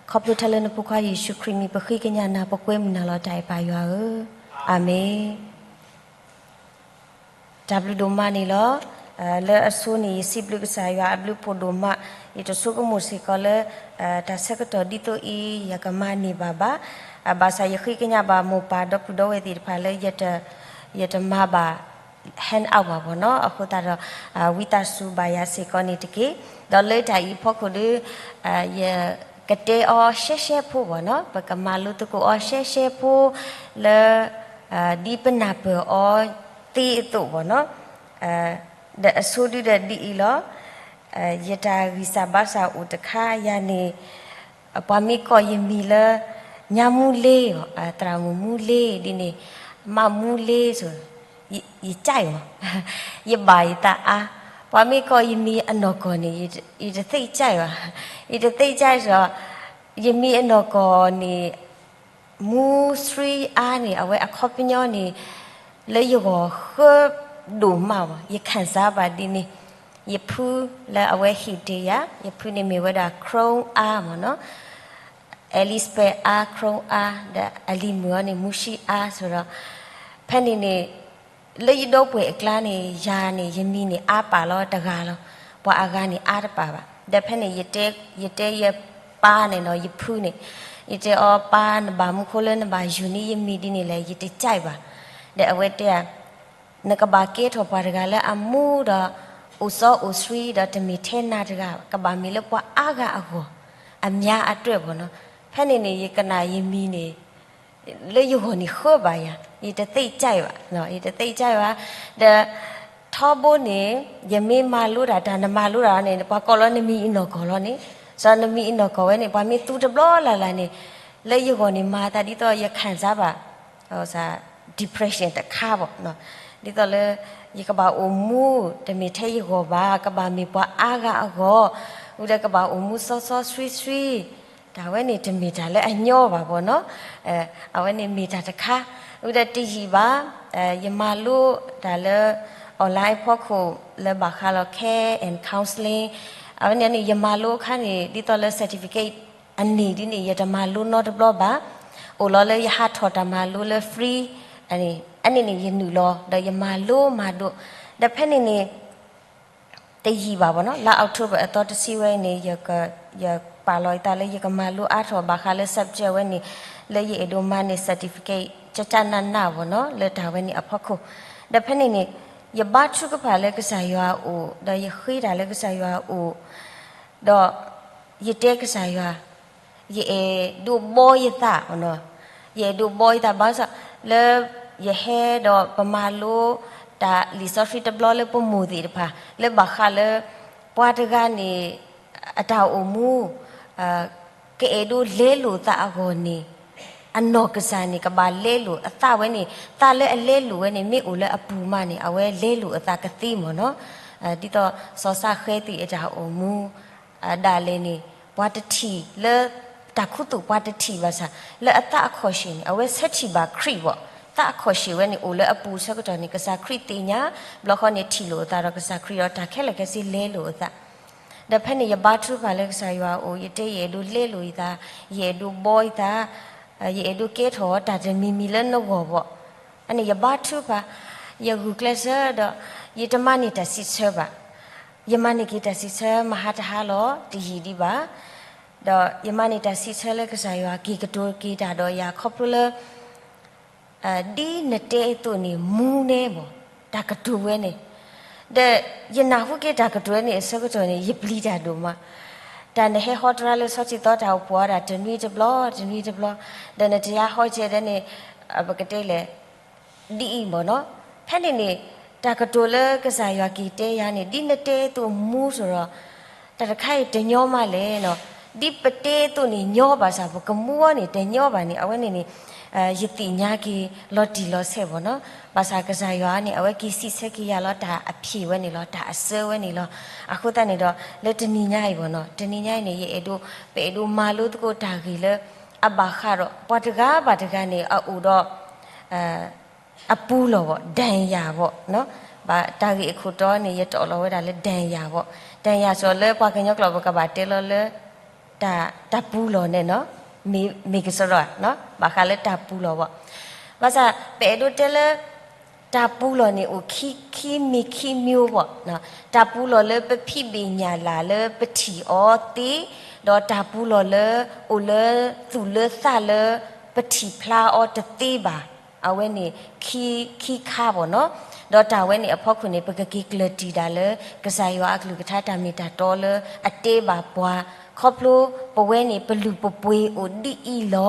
ခီဖျိတၢ်လၢနဖိခွါယ့ၣ်ၡူးခရံာ်မံၤ ပဃ့ကညးနၤ ပကွဲမုာ်နၤလီၤ တၢ်အဲၣ်ပၢ်ယွၤဧၢ, အၤမ့ၣ်. တၢ်ဘျုးဒိၣ်မးန့ၣ်လီၤ. လၢအဆိန့ၣ် ယစံးဘျုးကစၢ်ယွၤအဘျုးဖးဒိၣ်မး, ယတဆိကမိၣ်စ့ၢ်ကီးလၢ တၢ်ဆၢကတီၢ်ဒ်သိးအံၤ ယကမၤန့ၢ်ဘၣ်ဘၣ်. ဘၣ်ဆၣ်ယဃ့ကညးဘၣ်မိၢ်ပၢ်ဒီပုၢ်ဒီဝဲၢ်သ့ၣ်တဖၣ်လၢ ယတမၤဘၣ် hand out ဘၣ်ဘၣ်နီၤ, အဃိသတးဒီး ဝံသးစူၤဘၣ်ယၤစ့ၢ်ကီးန့ၣ်တက့ၢ်. ဒီးလၢတၢ်အံၤအဖီခိၣ်ဒီး ယကတဲအီၤရှဲရှဲဖိဘၣ်နီၤ, ပကမၤလိသကိးအီၤရှဲရှဲဖိ လၢ ဒ်ပနၢ်ပၢၢ်အီၤသ့အသိးဘၣ်နီၤ, ဒီးအဆိဒုဒီးဒ်အံၤလီၤ. ယတၢ်ဂံၢ်စၢ်ဘါစၢ်အိၣ်တခါယၤန့ၣ်, ပှၤမ့ၢ်ကိးယမံၤလၢ ညါမူလ့, သရၣ်မုၣ်မူလ့ဒ်န့ၣ်, မါမူလ့ဆိ, ယကၠဲးမး, ယဘၣ်ယသးအါ, ပှၤမ့ၢ်ကိးယမံၤအနီၢ်ကီၢ်န့ၣ် ယတသ့ၣ်ကၠဲးဘၣ်, ယတသ့ၣ်ကၠဲးဒီး ယမံၤအနီၢ်ကီၢ်န့ၣ် မူဆှံအါန့ၣ် အဝဲအခီပညီန့ၣ် လၢယဂီၢ်ဃၢဒိၣ်မးဘၣ်, ယခံစားဘၣ်ဒ်န့ၣ်, ယဖုလၢအဝဲဟံးတ့ၢ်ယၤ, ယဖုန့ၣ်မ့ၢ်ဝဲဒၣ် Crohn အါမ့ၢ်နီၤ, Elizabeth အါ Crohn အါ, ဒီးအလံၤမုၣ်အီၤန့ၣ် မူဆှံအါဆိဒီး, ဖဲန့ၣ်န့ၣ် လၢယဒီပုၢ်ဝဲၢ်အကျါန့ၣ် ယၤန့ၣ် ယမံၤန့ၣ်အါပာ်လီၤတဂၤလီၤ, ပှၤအဂၤန့ၣ်အါတပာ်ဘၣ်. ဒီးဖဲန့ၣ် ယတဲယပၢ်န့ၣ်နီၤ, ယဖုန့ၣ်, ယတဲအီၤ ပၢ် နဘၣ်မနုၤဃိလၢနဘၣ်ယူၤန့ၢ်ယမံၤဒ်န့ၣ်လဲၣ်, ယတကၠဲးဘၣ်. ဒီးအဝဲတဲ နကဘၣ်ကဲထီၣ်ပှၤတဂၤလၢအမူဒီး အိၣ်စီအိၣ်ဆှံဒီးတမ့ၢ်ထဲနၤတဂၤ, ကဘၣ်မ့ၢ်လၢပှၤအါဂၤအဂီၢ်, အများအတွက်ဘၣ်နီၤ. ဖဲန့ၣ်န့ၣ် ယကနၣ်ယမံၤန့ၣ် လၢယဂီၢ်န့ၣ်ဃၢဘၣ်ယၤ, ယတသ့ၣ်ကၠဲးဘၣ်, ယတသ့ၣ်ကၠဲးဘၣ်. ဒီး ထီဘိန့ၣ် ယမ့ၢ်မၤလိတၢ် တၢ်နမၤလိတၢ်န့ၣ် ပှၤကိးလီၤနမံၤအနီၢ်ကီၢ်လီၤန့ၣ်, စီၤနမံၤအနီၢ်ကီၢ်ဝဲန့ၣ် ပှၤမ့ၢ်သူတဘျီလၢ်လၢ်န့ၣ် လၢယဂီၢ်န့ၣ် မၤသးဒ်သိးယခံစားဘၣ် depression တခါဘၣ်, ဒ်သိးလၢ ယကဘၣ်အိၣ်မူ တမ့ၢ်ထဲယဂီၢ်ဘၣ်, ကဘၣ်မ့ၢ်ပှၤအါဂၤအဂီၢ်, ဝံၤဒီးကဘၣ်အိၣ်မူစီစီဆှံဆှံ, တၢ်ဝဲန့ၣ်တမ့ၢ်တၢ်လၢအညီဘၣ်ဘၣ်နီၤ. အဝဲန့ၣ်မ့ၢ်တၢ်တခါ, ဝံၤဒီးတယံာ်ဘၣ်, ယမၤလိတၢ်လၢ online ဖီခိၣ်လၢဘၣ်ဃးလီၤ care and counseling, အဝဲန့ၣ်န့ၣ် ယမၤလိအခါန့ၣ် ဒ်သိးလၢ certificate အန့ၣ်ဒ်န့ၣ် ယတမၤလိနီတဘျီဘၣ်, အိၣ်လီၤလၢယဟးထီၣ်တၢ်မၤလိလၢ free အန့ၣ်န့ၣ် ယနုာ်လီၤ ဒီးယမၤလိမၤဒိး, ဒီးဖဲန့ၣ်န့ၣ် တယံာ်ဘၣ်ဘၣ်နီၤ, လါ October အသီတဆံဝဲန့ၣ် ယပာ်လီၤယသးလၢယကမၤလိအါထီၣ်ဘၣ်ဃးလၢ subject ဝဲန့ၣ် လၢယအဲၣ်ဒိးမၤန့ၢ် certificate ကကနၣ်နၣ်ဘၣ်နီၤ လၢတၢ်ဝဲန့ၣ်အဖီခိၣ်, ဒီးဖဲန့ၣ်န့ၣ် ယဘါထုကဖၣ်လၢကစၢ်ယွၤအအိၣ် ဒီးယဃ့တၢ်လၢကစၢ်ယွၤအအိၣ် ဒီးယတဲကစၢ်ယွၤ, ယအဲၣ်ဒိးဘီယသး, ယအဲၣ်ဒိးဘီယသး ဘၣ်ဆၣ်လၢ ယဟဲဒီးပမၤလိ တၢ်လံာ်စီဆှံတဘျီလၢပမိၢ်သ့ၣ်တဖၣ် လၢဘၣ်ဃးလၢ ပှၤတဂၤန့ၣ် အတၢ်အိၣ်မူ ကအဲၣ်ဒိးလဲလိာ်သးအဂီၢ်န့ၣ် အနီၢ်ကစၢ်န့ၣ် ကဘၣ်လဲလိာ်အသးဝဲန့ၣ်, သးလၢအလဲလိာ်ဝဲန့ၣ် မ့ၢ်အိၣ်လၢအပူၤမးန့ၣ် အဝဲလဲလိာ်အသးကသ့မ့ၢ်နီၤ. ဒ်သိးစီၤစးဃဲသ့ၣ်အတၢ်အိၣ်မူ ဒၣ်လဲာ်န့ၣ် ပှၤတထံၣ်လၢ တၢ်ခူသူၣ်ပှၤတထံၣ်ဘၣ်ဆၣ် လၢအသးအခီၣ်ရှ့ၣ်န့ၣ် အဝဲဆၢထံၣ်ဘၣ်ခရံာ်ဘၣ်. သးအခီၣ်ရှ့ၣ်ဝဲန့ၣ် အိၣ်လၢအပူၤဆၢကတီၢ်န့ၣ် ကစၢ်ခရံာ်သ့ၣ်ညါ, ဘျီဃီန့ၣ်ထံၣ်လိာ်အသးဒီးကစၢ်ခရံာ်ဒီးတၢ်ခဲလၢာ်ခဲဆ့လဲလိာ်အသး ဒီးဖဲန့ၣ်ယဘါထုကဖၣ်လၢကစၢ်ယွၤအအိၣ် ယတဲယအဲၣ်ဒိးလဲလိာ်ယသး, ယအဲၣ်ဒိးဘီယသး, ယအဲၣ်ဒိးကဲထီၣ်တၢ်တမံၤမံၤလၢနဂီၢ်ဘၣ်. အန့ၣ်ယဘါထုကဖၣ်, ယဂုာ်ကျဲးစၢးဒီး ယတမၤန့ၢ်တၢ်စံးဆၢဘၣ်. ယမၤန့ၢ်က့ၤတၢ်စံးဆၢမဟါတဟါလီၤ တယံာ်ဒံးဘၣ်. ဒီးယမၤန့ၢ်တၢ်စံးဆၢလၢကစၢ်ယွၤက့ၤကတိၤက့ၤတၢ်ဒီးယၤခီဖျိလၢ ဒ်နတဲအသိးန့ၣ် မူနဲမ့ၢ်, တၢ်ကတိၤဝဲန့ၣ်, ဒီးယနၢ်ဟူက့ၤတၢ်ကတိၤဝဲန့ၣ်အဆၢကတီၢ်န့ၣ် ယပျံၤတၢ်ဒိၣ်မး. တၢ်နဟဲဟီတရါလၢစီၤထံသီတၢ်အိၣ်ဖှိၣ်အီၤဒၣ်တနွံတဘျီ တနွံတဘျီ, ဒီးနတယါဟီကဲဒဲန့ၣ် ပကတဲလဲၣ် ဒ်အံၤမ့ၢ်နီၤ. ဖဲန့ၣ်န့ၣ် တၢ်ကတိၤလၢကစၢ်ယွၤက့ၤတဲယၤန့ၣ် ဒ်နတဲအသိးမူစ့ၢ်ဒီး တၢ်တခါအံၤတညီမးလဲၣ်နီၤ. ဒ်ပတဲအသိးန့ၣ်ညီဘၣ်ဆၣ် ပကမူအီၤန့ၣ်တညီဘၣ်န့ၣ် အဝဲန့ၣ်န့ၣ် ယသ့ၣ်ညါက့ၤလီၤတံၢ်လီၤဆဲးမ့ၢ်နီၤ. ဘၣ်ဆၣ်ကစၢ်ယွၤန့ၣ် အဝဲက့ၤစံးဆၢက့ၤယၤလီၤ တၢ်အဖျ့ၣ်ဝဲန့ၣ်လီၤ တၢ်အစၢဝဲန့ၣ်လီၤ. အဃိသတးန့ၣ်ဒီး လၢတနံၤညါအံၤမ့ၢ်နီၤ တနံၤညါအံၤန့ၣ် ယအဲၣ်ဒိး ပအဲၣ်ဒိးမၤလိသကိးတၢ်ဂ့ၢ်လၢ အဘၣ်ဃးဒီး ပှၤတဂၤဘၣ်တဂၤန့ၣ် အအိၣ်ဒီး အပူၤလီၢ်ဘၣ် ဒဏ်ရာဘၣ်နီၤ. ဘၣ်တၢ်ဂ့ၢ်အခိၣ်တီန့ၣ် ယတီၢ်လီၤဝဲဒၣ်လၢ ဒဏ်ရာဘၣ်. ဒဏ်ရာစ့ၢ်လၢပှၤကညီကျိာ်ပကဘၣ်တဲလီၤလၢ တၢ်ပူၤလီၢ်န့ၣ်နီၤ, မ့ၢ်ကစီဒီဧါ, ဘၣ်ဃးလၢတၢ်ပူၤလီၢ်ဘၣ်. ဘၣ်ဆၣ် ပအဲၣ်ဒိးတဲလၢ တၢ်ပူၤလီၢ်န့ၣ်အိၣ်ခံ ခံမံၤခံမျိုးဘၣ်. တၢ်ပူၤလီၢ်လၢပဖံးဘ့ၣ်ညၣ်လၢ်လၢပထံၣ်အီၤသ့, ဒီးတၢ်ပူၤလီၢ်လၢ အိၣ်လၢသူၣ်လၢသးလၢ ပထံၣ်ဖျါအီၤတသ့ဘၣ်. အဝဲန့ၣ် ခံ ခံခါဘၣ်နီၤ. ဒီးတၢ်ဝဲန့ၣ်အဖီခိၣ်န့ၣ် ပကက့ၤကျၢၢ်တံၢ်ဒၣ်လၢ ကစၢ်ယွၤအကလုၢ်ကထါတၢ်မ့ၢ်တၢ်တီလၢအတဲဘၣ်ပှၤ, ခီဖျိပဝဲန့ၣ် ပလုၢ်ပပှ့ၤအိၣ်ဒ်အံၤလီ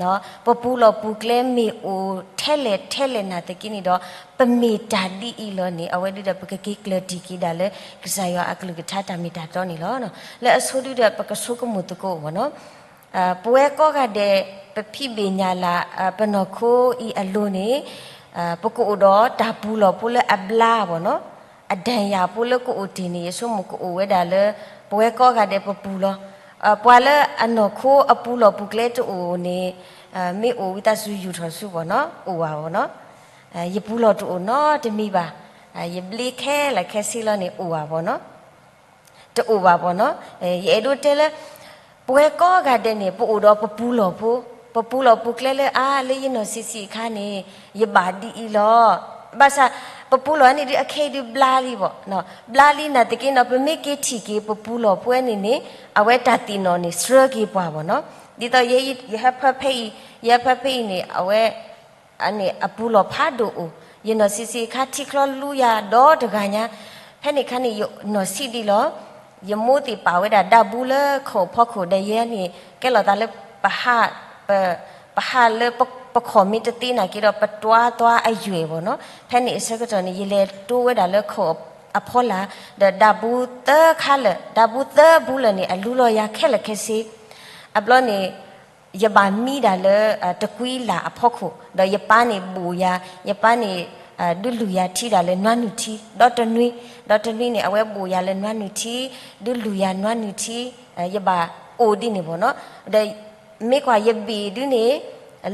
ၤ. ပပူၤလီၢ်ပူၤကျဲမ့ၢ်အိၣ်ထဲလဲၣ်ထဲလဲၣ်နာ်သက့န့ၣ်ဒီး ပမ့ၢ်တၢ်ဒ်အံၤလီၤန့ၣ် အဝဲဒုဒီးပကက့ၤကျၢၢ်တံၢ်က့ၤဒၣ်လၢ ကစၢ်ယွၤအကလုၢ်ကထါတၢ်မ့ၢ်တၢ်တီန့ၣ်လီၤ. လၢအဆိဒုဒီးပကဆိကမိၣ်သကိးဘၣ်နီၤ. ပဝဲကိးဂၤဒဲး ပဖံးဘ့ၣ်ညၣ်လၢ် ပနီၢ်ခိအံၤအလိၤန့ၣ် ပကအိၣ်ဒီးတၢ်ပူၤလီၢ်ဖိလၢအဘျါဘၣ်နီၤ. အဒၢၣ်ယၢ်ဖိလၢကအိၣ်တ့ၢ်န့ၣ် ယဆိကမိၣ်ကအိၣ်ဝဲဒၣ်လၢ ပဝဲကိးဂၤဒဲးပပူၤလီၢ်, ပှၤလၢအနီၢ်ခိအပူၤလီၢ်ပူၤကျဲတအိၣ်န့ၣ် မ့ၢ်အိၣ်ဝံသးစူၤယူာ်ထီၣ်ဆူဘၣ်နီၤ, အိၣ်ဘၣ်ဘၣ်နီၤ. ယပူၤလီၢ်တအိၣ်နီတမံၤဘၣ်, ယဘျ့ခဲလၢာ်ခဲဆ့လီၤန့ၣ် အိၣ်ဘၣ်ဘၣ်နီၤ. တအိၣ်ဘၣ်ဘၣ်နီၤ. ယအဲၣ်ဒိးတဲလၢ ပဝဲကိးဂၤဒဲးန့ၣ် ပအိၣ်ဒီးပပူၤလီၢ်ဖိ, ပပူၤလီၢ်ပူၤကျဲလၢအါ လၢယနီၢ်ဆံးဆံးအခါန့ၣ် ယဘၣ်ဒ်အံၤလီၤ. ဘၣ်ဆၣ် ပပူၤလီၢ်န့ၣ်ဒုးအခဲအံၤဒုးဘျါလံဘၣ်, ဘျါလံနာ်သက့နီၤ ပမ့ၢ်က့ၤထံၣ်က့ၤပပူၤလီၢ်ဖိဝဲန့ၣ်န့ၣ် အဝဲတၢ်သ့ၣ်နီၣ်န့ၣ် ဆှၢက့ၤပှၤဘၣ်နီၤ. ဒ်သိးယဟဲဖၢဖဲအံၤ, ယဟဲဖၢဖဲအံၤန့ၣ် အဝဲ အန့ၣ်အပူၤလီၢ်ဖးဒိၣ်အိၣ်, ယနီၢ်ဆံးဆံးအခါထံချီလူယၤဒီတဂၤညါ, ဖဲန့ၣ်အခါန့ၣ် ယနီၢ်ဆံးဒံးလီၤ. ယမိၢ်သ့ၣ်ပာ်ဝဲဒၣ်ဒၣ်ဘူးလၢခိၣ်ဖီခိၣ်ဒီးယဲန့ၣ် ကဲလီၤသးလၢ ပဟး, ပ, ပဟးလၢပ, ပခီၣ်မ့ၢ်တသ့နာ်က့ဒီး ပတွၤသွါအယွဲၢ်ဘၣ်နီၤ. ဖဲန့ၣ်အဆၢကတီၢ်န့ၣ် ယလဲၤတိဝဲဒၣ်လၢခိၣ်အဖီလာ်, ဒီးဒၣ်ဘူးသၢခါလၢာ်, ဒၣ်ဘူးသၢဘူးလၢာ်န့ၣ် အလူလီၤယၤခဲလၢာ်ခဲဆ့. အဘျီန့ၣ် ယဘၣ်မံဒၣ်လၢ တကွံလၢ်အဖီခိၣ်, ဒီးယပၢ်န့ၣ်ဘူးယၤ, ယပၢ်န့ၣ် ဒုးလူၤယၤထံဒၣ်လၢနွါနုၢ်ထံ, ဒီးတနွံ, ဒီးတနွံန့ၣ် အဝဲဘူးယၤလၢနွါနုၢ်ထံ, ဒုးလူၤယၤနွါနုၢ်ထံ, ယဘၣ်အိၣ်ဒ်န့ၣ်ဘၣ်နီၤ. ဒီးမ့ၢ်ကွၢ်ယဘ့ၣ်ဒုးန့ၣ်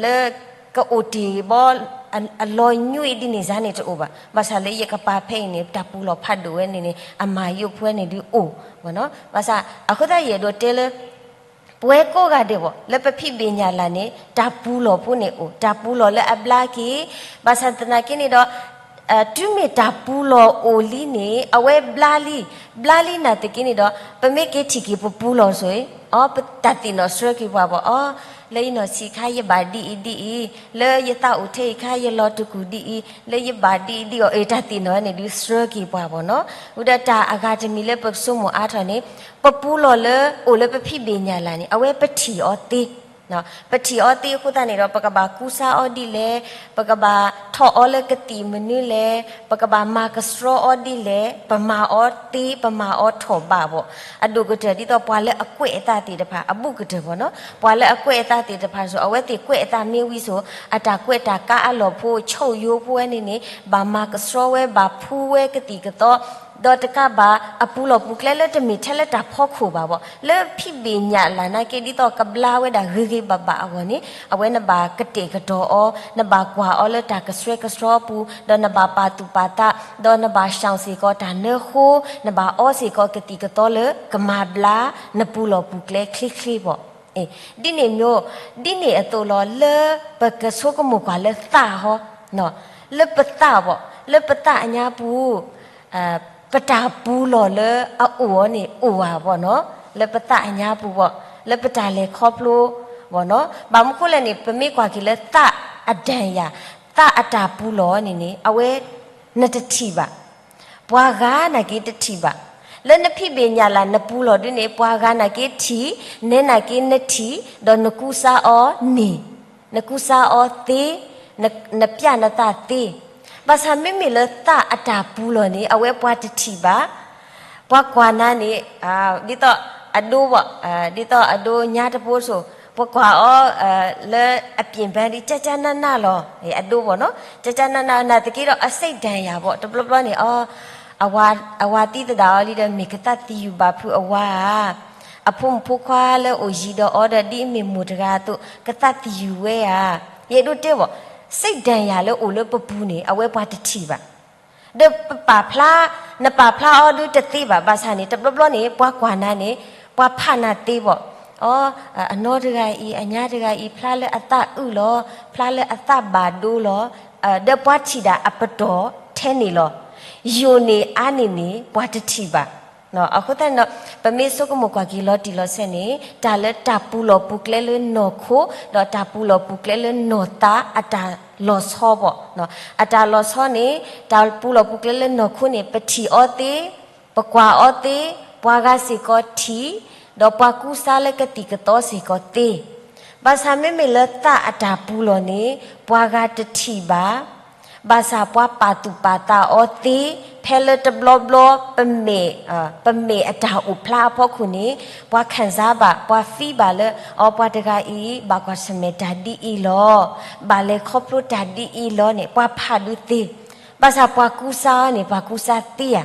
လၢကအိၣ်တ့ၢ်ဘီ အလီၤညွံးဒ်န့ၣ်စ့ၢ်န့ၣ်တအိၣ်ဘၣ်. ဘၣ်ဆၣ်လၢယကပၤဖဲအံၤန့ၣ် တၢ်ပူၤလီၢ်ဖးဒိၣ်ဝဲန့ၣ်န့ၣ် အမၤယိၣ်ဖိန့ၣ်ဒုးအိၣ်ဘၣ်နီၤ. ဘၣ်ဆၣ် အဃိသတးယအဲၣ်ဒိးတဲလၢ ပဝဲကိးဂၤဒဲးဘၣ် လၢပဖံးဘ့ၣ်ညၣ်လၢ်န့ၣ် တၢ်ပူၤလီၢ်ဖိန့ၣ်အိၣ်, တၢ်ပူၤလီၢ်လၢအဘျါက့ၤ, ဘၣ်ဆၣ်သနာ်က့န့ၣ်ဒီး တုၤမ့ၢ်တၢ်ပူၤလီၢ်အိၣ်လံန့ၣ် အဝဲဘျါလံ, ဘျါလံနာ်သက့န့ၣ်ဒီး ပမ့ၢ်က့ၤထံၣ်က့ၤပပူၤလီၢ်ဆိၣ်အံၤ, အီ ပတၢ်သ့ၣ်နီၣ်ဆှၢက့ၤပှၤဘၣ်, အီ လၢယနီၢ်ဆံးခါယဘၣ်ဒ်အံၤဒ်အံၤ, လၢယသးအိၣ်ထဲအံၤခါယလီၤတကူၣ်ဒ်အံၤ, လၢယဘၣ်ဒ်အံၤဒ်အံၤ, အတၢ်သ့ၣ်နီၣ်န့ၣ်ဒုးဆှၢက့ၤပှၤဘၣ်နီၤ. ဝံၤဒီးတၢ်အဂၤတမံၤလၢပကဆိကမိၣ်အါထီၣ်န့ၣ် ပပူၤလီၢ်လၢအိၣ်လၢပဖံးဘ့ၣ်ညၣ်လၢ်န့ၣ် အဝဲပထံၣ်အီၤသ့ ပထံၣ်အီၤသ့အဃိသတးန့ၣ်ဒီး ပကဘၣ်ကူစါအီၤဒ်လဲၣ်, ပကဘၣ်ထီၣ်အီၤလၢကသံၣ်မနုၤလဲၣ်, ပကဘၣ်မၤကဆှီအီၤဒ်လဲၣ်, ပမၤအီၤသ့, ပမၤအီၤထီၣ်ဘးဘၣ်. အဒိၣ်ကတၢၢ်ဒ်သိးပှၤလၢအကွဲးအသးသ့ၣ်တဖၣ် အဘူးကတၢၢ်ဘၣ်နီၤ, ပှၤလၢအကွဲးအသးသ့ၣ်တဖၣ်စိၤ အဝဲသ့ၣ်ကွဲးအသးမ့ၢ်ဝံၤစိၤ အတၢ်ကွဲးတၢ်ကါအလီၢ်ဖိ ဆိၣ်ယိဖိဝဲန့ၣ်န့ၣ် ဘၣ်မၤကဆှီဝဲ ဘၣ်ဖှူဝဲကသံၣ်ကသီ ဒီးတကးဘၣ် အပူၤလီၢ်ပူၤကျဲလၢတမ့ၢ်ထဲလၢတၢ်ဖီခိၣ်ဘၣ်ဘၣ်, လၢဖံးဘ့ၣ်ညၣ်လၢ်နာ်က့ ဒ်သိးကဘျါဝဲဒၣ်ဂ့ၤဂ့ၤဘၣ်ဘၣ်အဂီၢ်န့ၣ် အဝဲနဘၣ်ကတဲာ်ကတီၤအီၤ, နဘၣ်ကွၢ်အီၤလၢတၢ်ကဆှဲကဆှီအပူၤ, ဒီးနဘၣ်ပာ်သူၣ်ပာ်သး, ဒီးနဘၣ် ရှောင် စ့ၢ်ကီးတၢ်နၢဃိ, နဘၣ်အီစ့ၢ်ကီးကသံၣ်ကသီလၢကမၤဘျါ နပူၤလီၢ်ပူၤကျဲချ့ချ့ဘၣ်. ဒ်န့ၣ်မ့ၢ်, ဒ်န့ၣ်အသိးလီၤ လၢပကဆိကမိၣ်ကွၢ်လၢသးဟီ, လၢပသးဘၣ်, လၢပသးအညါပူၤ ပတၢ်ပူၤလီၢ်လၢအအိၣ်အီၤန့ၣ် အိၣ်ဧါဘၣ်နီၤ, လၢပသးအညါပူၤဘၣ်, လၢပတၢ်လဲၤခီဖျိဘၣ်နီၤ, ဘၣ်မနုၤဃိလဲၣ်န့ၣ် ပမ့ၢ်ကွၢ်က့ၤလၢသးအဒၣ်ယၤ, သးအတၢ်ပူၤလီၢ်န့ၣ်န့ၣ် အဝဲ နတထံၣ်ဘၣ်, ပှၤဂၤနာ်က့တထံၣ်ဘၣ်, လၢနဖံးဘ့ၣ်ညၣ်လၢ်နပူၤလီၢ်ဒ်န့ၣ် ပှၤဂၤနာ်က့ထံၣ်, နဲနာ်က့နထံၣ်, ဒီးနကူစါအီၤန့ၣ်, နကူစါအီၤသ့, နပျၢ်နသးသ့, ဘၣ်ဆၣ်မ့မ့ၢ်လၢသးအတၢ်ပူၤလီၢ်န့ၣ် အဝဲပှၤတထံၣ်ဘၣ်, ပှၤကွၢ်နၤန့ၣ်, ဒ်သိးအဒိဘၣ်, ဒ်သိးအဒိညါတဖိစိၤ, ပှၤကွၢ်အီၤလၢအပျ့ၢ်ဘၢဒ် ကၠၢ်ကၠၢ်နၢ်နၢ်လီၤ, အဒိဘၣ်နီၤ, ကၠၢ်ကၠၢ်နၢ်နၢ် နာ်သက့ဒီးအစိတ်ဓာတ်ရပါ, တဘျီဘျီန့ၣ် အ အဝၤသံသဒၣ်အီၤလံဒီး မ့ၢ်ကသးသယုၢ်ဘၣ်ဖုးအဝၤဧါ, အဖိမုၣ်ဖိခွါလၢအိၣ်ယံၤဒီးအီၤဒီး ဒ်အမ့ၢ်မိၢ်တဂၤအသိး ကသးသယုၢ်ဝဲဧါ, ယအဲၣ်ဒိးတဲဘၣ်, စိတ်ဓာတ်ရပါ လၢအိၣ်လၢပပူၤန့ၣ် အဝဲပှၤတထံၣ်ဘၣ်, ဒီးပပာ်ဖျါ, နပာ်ဖျါအီၤဒုတသ့ဘၣ်, ဘၣ်ဆၣ်န့ၣ် တဘျီဘျီန့ၣ် ပှၤကွၢ်နၤန့ၣ် ပှၤဖးနၤသ့ဘၣ်, အ အနီၢ်တဂၤအံၤ အညါတဂၤအံၤ ဖျါလၢအသးအုးလီၤ, ဖျါလၢအသးဘၣ်ဒိလီၤ, ဒီးပှၤထံၣ်ဒၣ်အပတီၢ်ထဲန့ၣ်လီၤ, ယိာ်န့ၢ်အါန့ၢ်န့ၣ် ပှၤတထံၣ်ဘၣ်. အဃိသတးန့ၣ်ဒီး ပမ့ၢ်ဆိကမိၣ်ကွၢ်က့ၤလီၤတံၢ်လီၤဆဲးန့ၣ် တၢ်လၢတၢ်ပူၤလီၢ်ပူၤကျဲလၢနီၢ်ခိ ဒီးတၢ်ပူၤလီၢ်ပူၤကျဲလၢနီၢ်သးအတၢ်လီၤဆီဘၣ်, အတၢ်လီၤဆီန့ၣ် တၢ်ပူၤလီၢ်ပူၤကျဲလၢနီၢ်ခိန့ၣ် ပထံၣ်အီၤသ့, ပကွၢ်အီၤသ့, ပှၤဂၤစ့ၢ်ကီးထံၣ်, ဒီးပှၤကူစါလၢကသံၣ်ကသီစ့ၢ်ကီးသ့. ဘၣ်ဆၣ်မ့မ့ၢ်လၢသးအတၢ်ပူၤလီၢ်န့ၣ် ပှၤဂၤတထံၣ်ဘၣ်, ဘၣ်ဆၣ်ပှၤပာ်သူၣ်ပာ်သးအီၤသ့, ဖဲလၢတဘျီဘျီ ပမဲာ်, ပမဲာ်အတၢ်အိၣ်ဖျါအဖီခိၣ်န့ၣ် ပှၤခံစားဘၣ်, ပှၤ feel ဘၣ်လၢ အီ ပှၤတဂၤအံၤ ဘၣ်ကွၢ်ဆၢၣ်မဲာ်တၢ်ဒ်အံၤလီၤ, ဘၣ်လဲၤခီဖျိတၢ်ဒ်အံၤလီၤန့ၣ် ပှၤဖးဒုးသ့. ဘၣ်ဆၣ်ပှၤကူစါအီၤန့ၣ် ပှၤကူစါသ့ဧါ.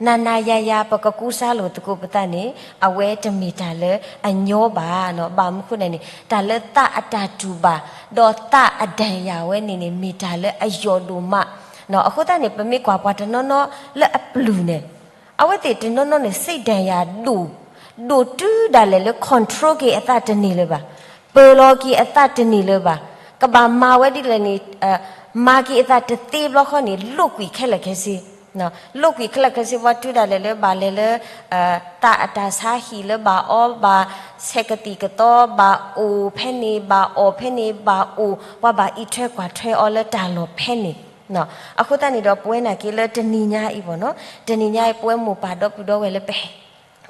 နၤနၤယၤယၤ ပကကူစါလိာ်သကိးပသးန့ၣ် အဝဲတမ့ၢ်တၢ်လၢအညီဘၣ်နီၤ. ဘၣ်မနုၤဃိန့ၣ်န့ၣ် တၢ်လၢသးအတၢ်တူၢ်ဘၣ် ဒီးသးအဒၣ်ယၤဝဲန့ၣ်န့ၣ် မ့ၢ်တၢ်လၢအယိာ်ဒိၣ်မးနီၤ. အဃိသတးန့ၣ် ပမ့ၢ်ကွၢ်ပှၤတနီၤနီၤလၢအပျုၢ်န့ၣ် အဝဲသ့ၣ်တနီၤနီၤန့ၣ် စိတ်ဓာတ်ရပါ ဒိၣ်, ဒိၣ်တုၤဒၣ်လဲာ်လၢ control က့ၤအသးတန့ၢ်လၢၤဘၣ်, ပၢၤလီၤက့ၤအသးတန့ၢ်လၢၤဘၣ်, ကဘၣ်မၤဝဲဒ်လဲၣ်န့ၣ် မၤက့ၤအသးတသ့ဘျီဃီန့ၣ် လိာ်ကွံာ်ခဲလၢာ်ခဲဆ့, လိာ်ကွံာ်ခဲလၢာ်ခဲဆ့ ပှၤတုၤဒၣ်လဲာ်လၢဘၣ်လဲၤလၢ သးအတၢ်ဆါဟံၣ်လၢဘၣ်အီဘၣ်ဆဲးကသံၣ်ကသီ ဘၣ်အိၣ်ဖဲန့ၣ် ဘၣ်အီၣ်ဖဲန့ၣ် ဘၣ်အိၣ် ပှၤဘၣ်အံးထွဲကွၢ်ထွဲအီၤလၢတၢ်လီၢ်ဖဲန့ၣ်. အဃိသတးန့ၣ်ဒီး ပဝဲနာ်က့လၢတနံၤညါအံၤဘၣ်နီၤ, တနံၤညါအံၤ ပဝဲမိၢ်ပၢ်ဒီပုၢ်ဒီဝဲၢ်လၢပ ပ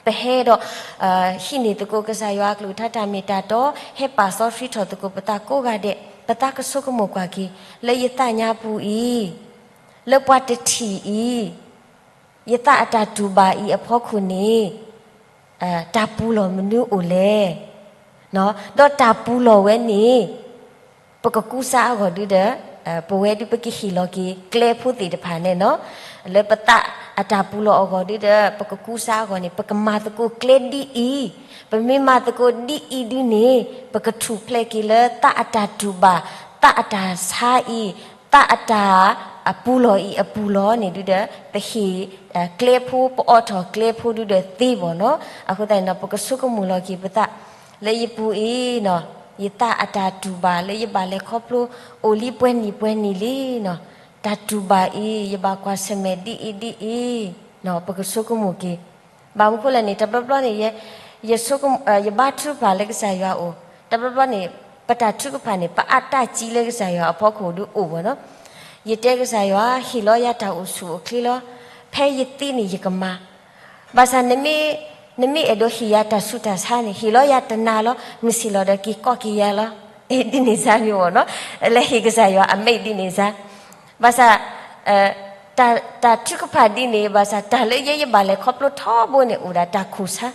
ဟဲဒီး ဟံးန့ၢ်သကိးကစၢ်ယွၤအကလုၢ်ကထါတၢ်မ့ၢ်တၢ်တီ, ဟဲပာ်စီဆှံထီၣ်သကိးပသးကိးဂၤဒဲး, ပသးကဆိကမိၣ်ကွၢ်က့ၤ လၢယသးညါပူၤအံၤ, လၢပှၤတထံၣ်အံၤ, ယသးအတၢ်တူၢ်ဘၣ်အံၤအဖီခိၣ်န့ၣ် တၢ်ပူၤလီၢ်မနုၤအိၣ်လဲၣ်, ဒီးတၢ်ပူၤလီၢ်ဝဲန့ၣ် ပကကူစါအဂီၢ်ဒုဒီး ပဝဲဒုပကဟ့ၣ်လီၤက့ၤကျဲဖိသ့ၣ်တဖၣ်န့ၣ်နီၤ, လၢပသးအတၢ်ပူၤလီၢ်အဂီၢ်ဒုဒီး ပကကူစါအဂီၢ်န့ၣ် ပကမၤသကိးကျဲဒ်အံၤ, ပမ့ၢ်မၤသကိးဒ်အံၤဒုန့ၣ် ပကထူၣ်ဖျဲးက့ၤလၢသးအတၢ်တူၢ်ဘၣ်, သးအတၢ်ဆါအံၤ, သးအတၢ်အပူၤလီၢ်အံၤအပူၤလီၢ်န့ၣ်ဒုဒီး ပဟ့ၣ်ကျဲဖိ ပအိးထီၣ်ကျဲဖိဒုဒီးသ့ဘၣ်နီၤ. အဃိသတးန့ၣ်နီၤ ပကဆိကမိၣ်လီၤက့ၤပသး လၢယပူၤအံၤနီၤ, ယသးအတၢ်တူၢ်ဘၣ်လၢယဘၣ်လဲၤခီဖျိ အိၣ်လံပှဲၤနံၣ်ပှဲၤနံၣ်လံနီၤ, တၢ်တူၢ်ဘၣ်အံၤ ယဘၣ်ကွၢ်ဆၢၣ်မဲာ်ဒ်အံၤဒ်အံၤနီၤ ပကဆိကမိၣ်က့ၤ. ဘၣ်မနုၤဃိလဲၣ်န့ၣ် တဘျီဘျီန့ၣ် ယ ယဘါထုကဖၣ်လၢကစၢ်ယွၤအအိၣ်, တဘျီဘျီန့ၣ် ပတၢ်ထုကဖၣ်န့ၣ် ပအးတၢ်ကံလၢကစၢ်ယွၤအဖီခိၣ်ဒုအိၣ်ဘၣ်နီၤ. ယတဲကစၢ်ယွၤ ဟ့ၣ်လီၤယၤတၢ်အိၣ်ဆူၣ်အိၣ်ချ့လီၤ. ဖဲယသ့န့ၣ်ယကမၤ. ဘၣ်ဆၣ်နမ့ၢ် နမ့ၢ်အဲၣ်ဒိးဟ့ၣ်ယၤတၢ်ဆူးတၢ်ဆါန့ၣ် ဟ့ၣ်လီၤယၤတနၤလီၤ, မုၢ်ဆ့ၣ်လီၤဒီးက့ၤကီၢ်က့ၤယၤလီၤ. ဒ်န့ၣ်စၢ်မ့ၢ်ဝဲနီၤ, လၢဟ့ၣ်ကစၢ်ယွၤအမိၣ်ဒ်န့ၣ်စၢ်. ဘၣ်ဆၣ် တၢ်ထုကဖၣ်ဒ်န့ၣ် ဘၣ်ဆၣ်တၢ်လၢယဲယဘၣ်လဲၤခီဖျိထီဘိန့ၣ် အိၣ်ဒၣ်တၢ်ခိၣ်ဆါ,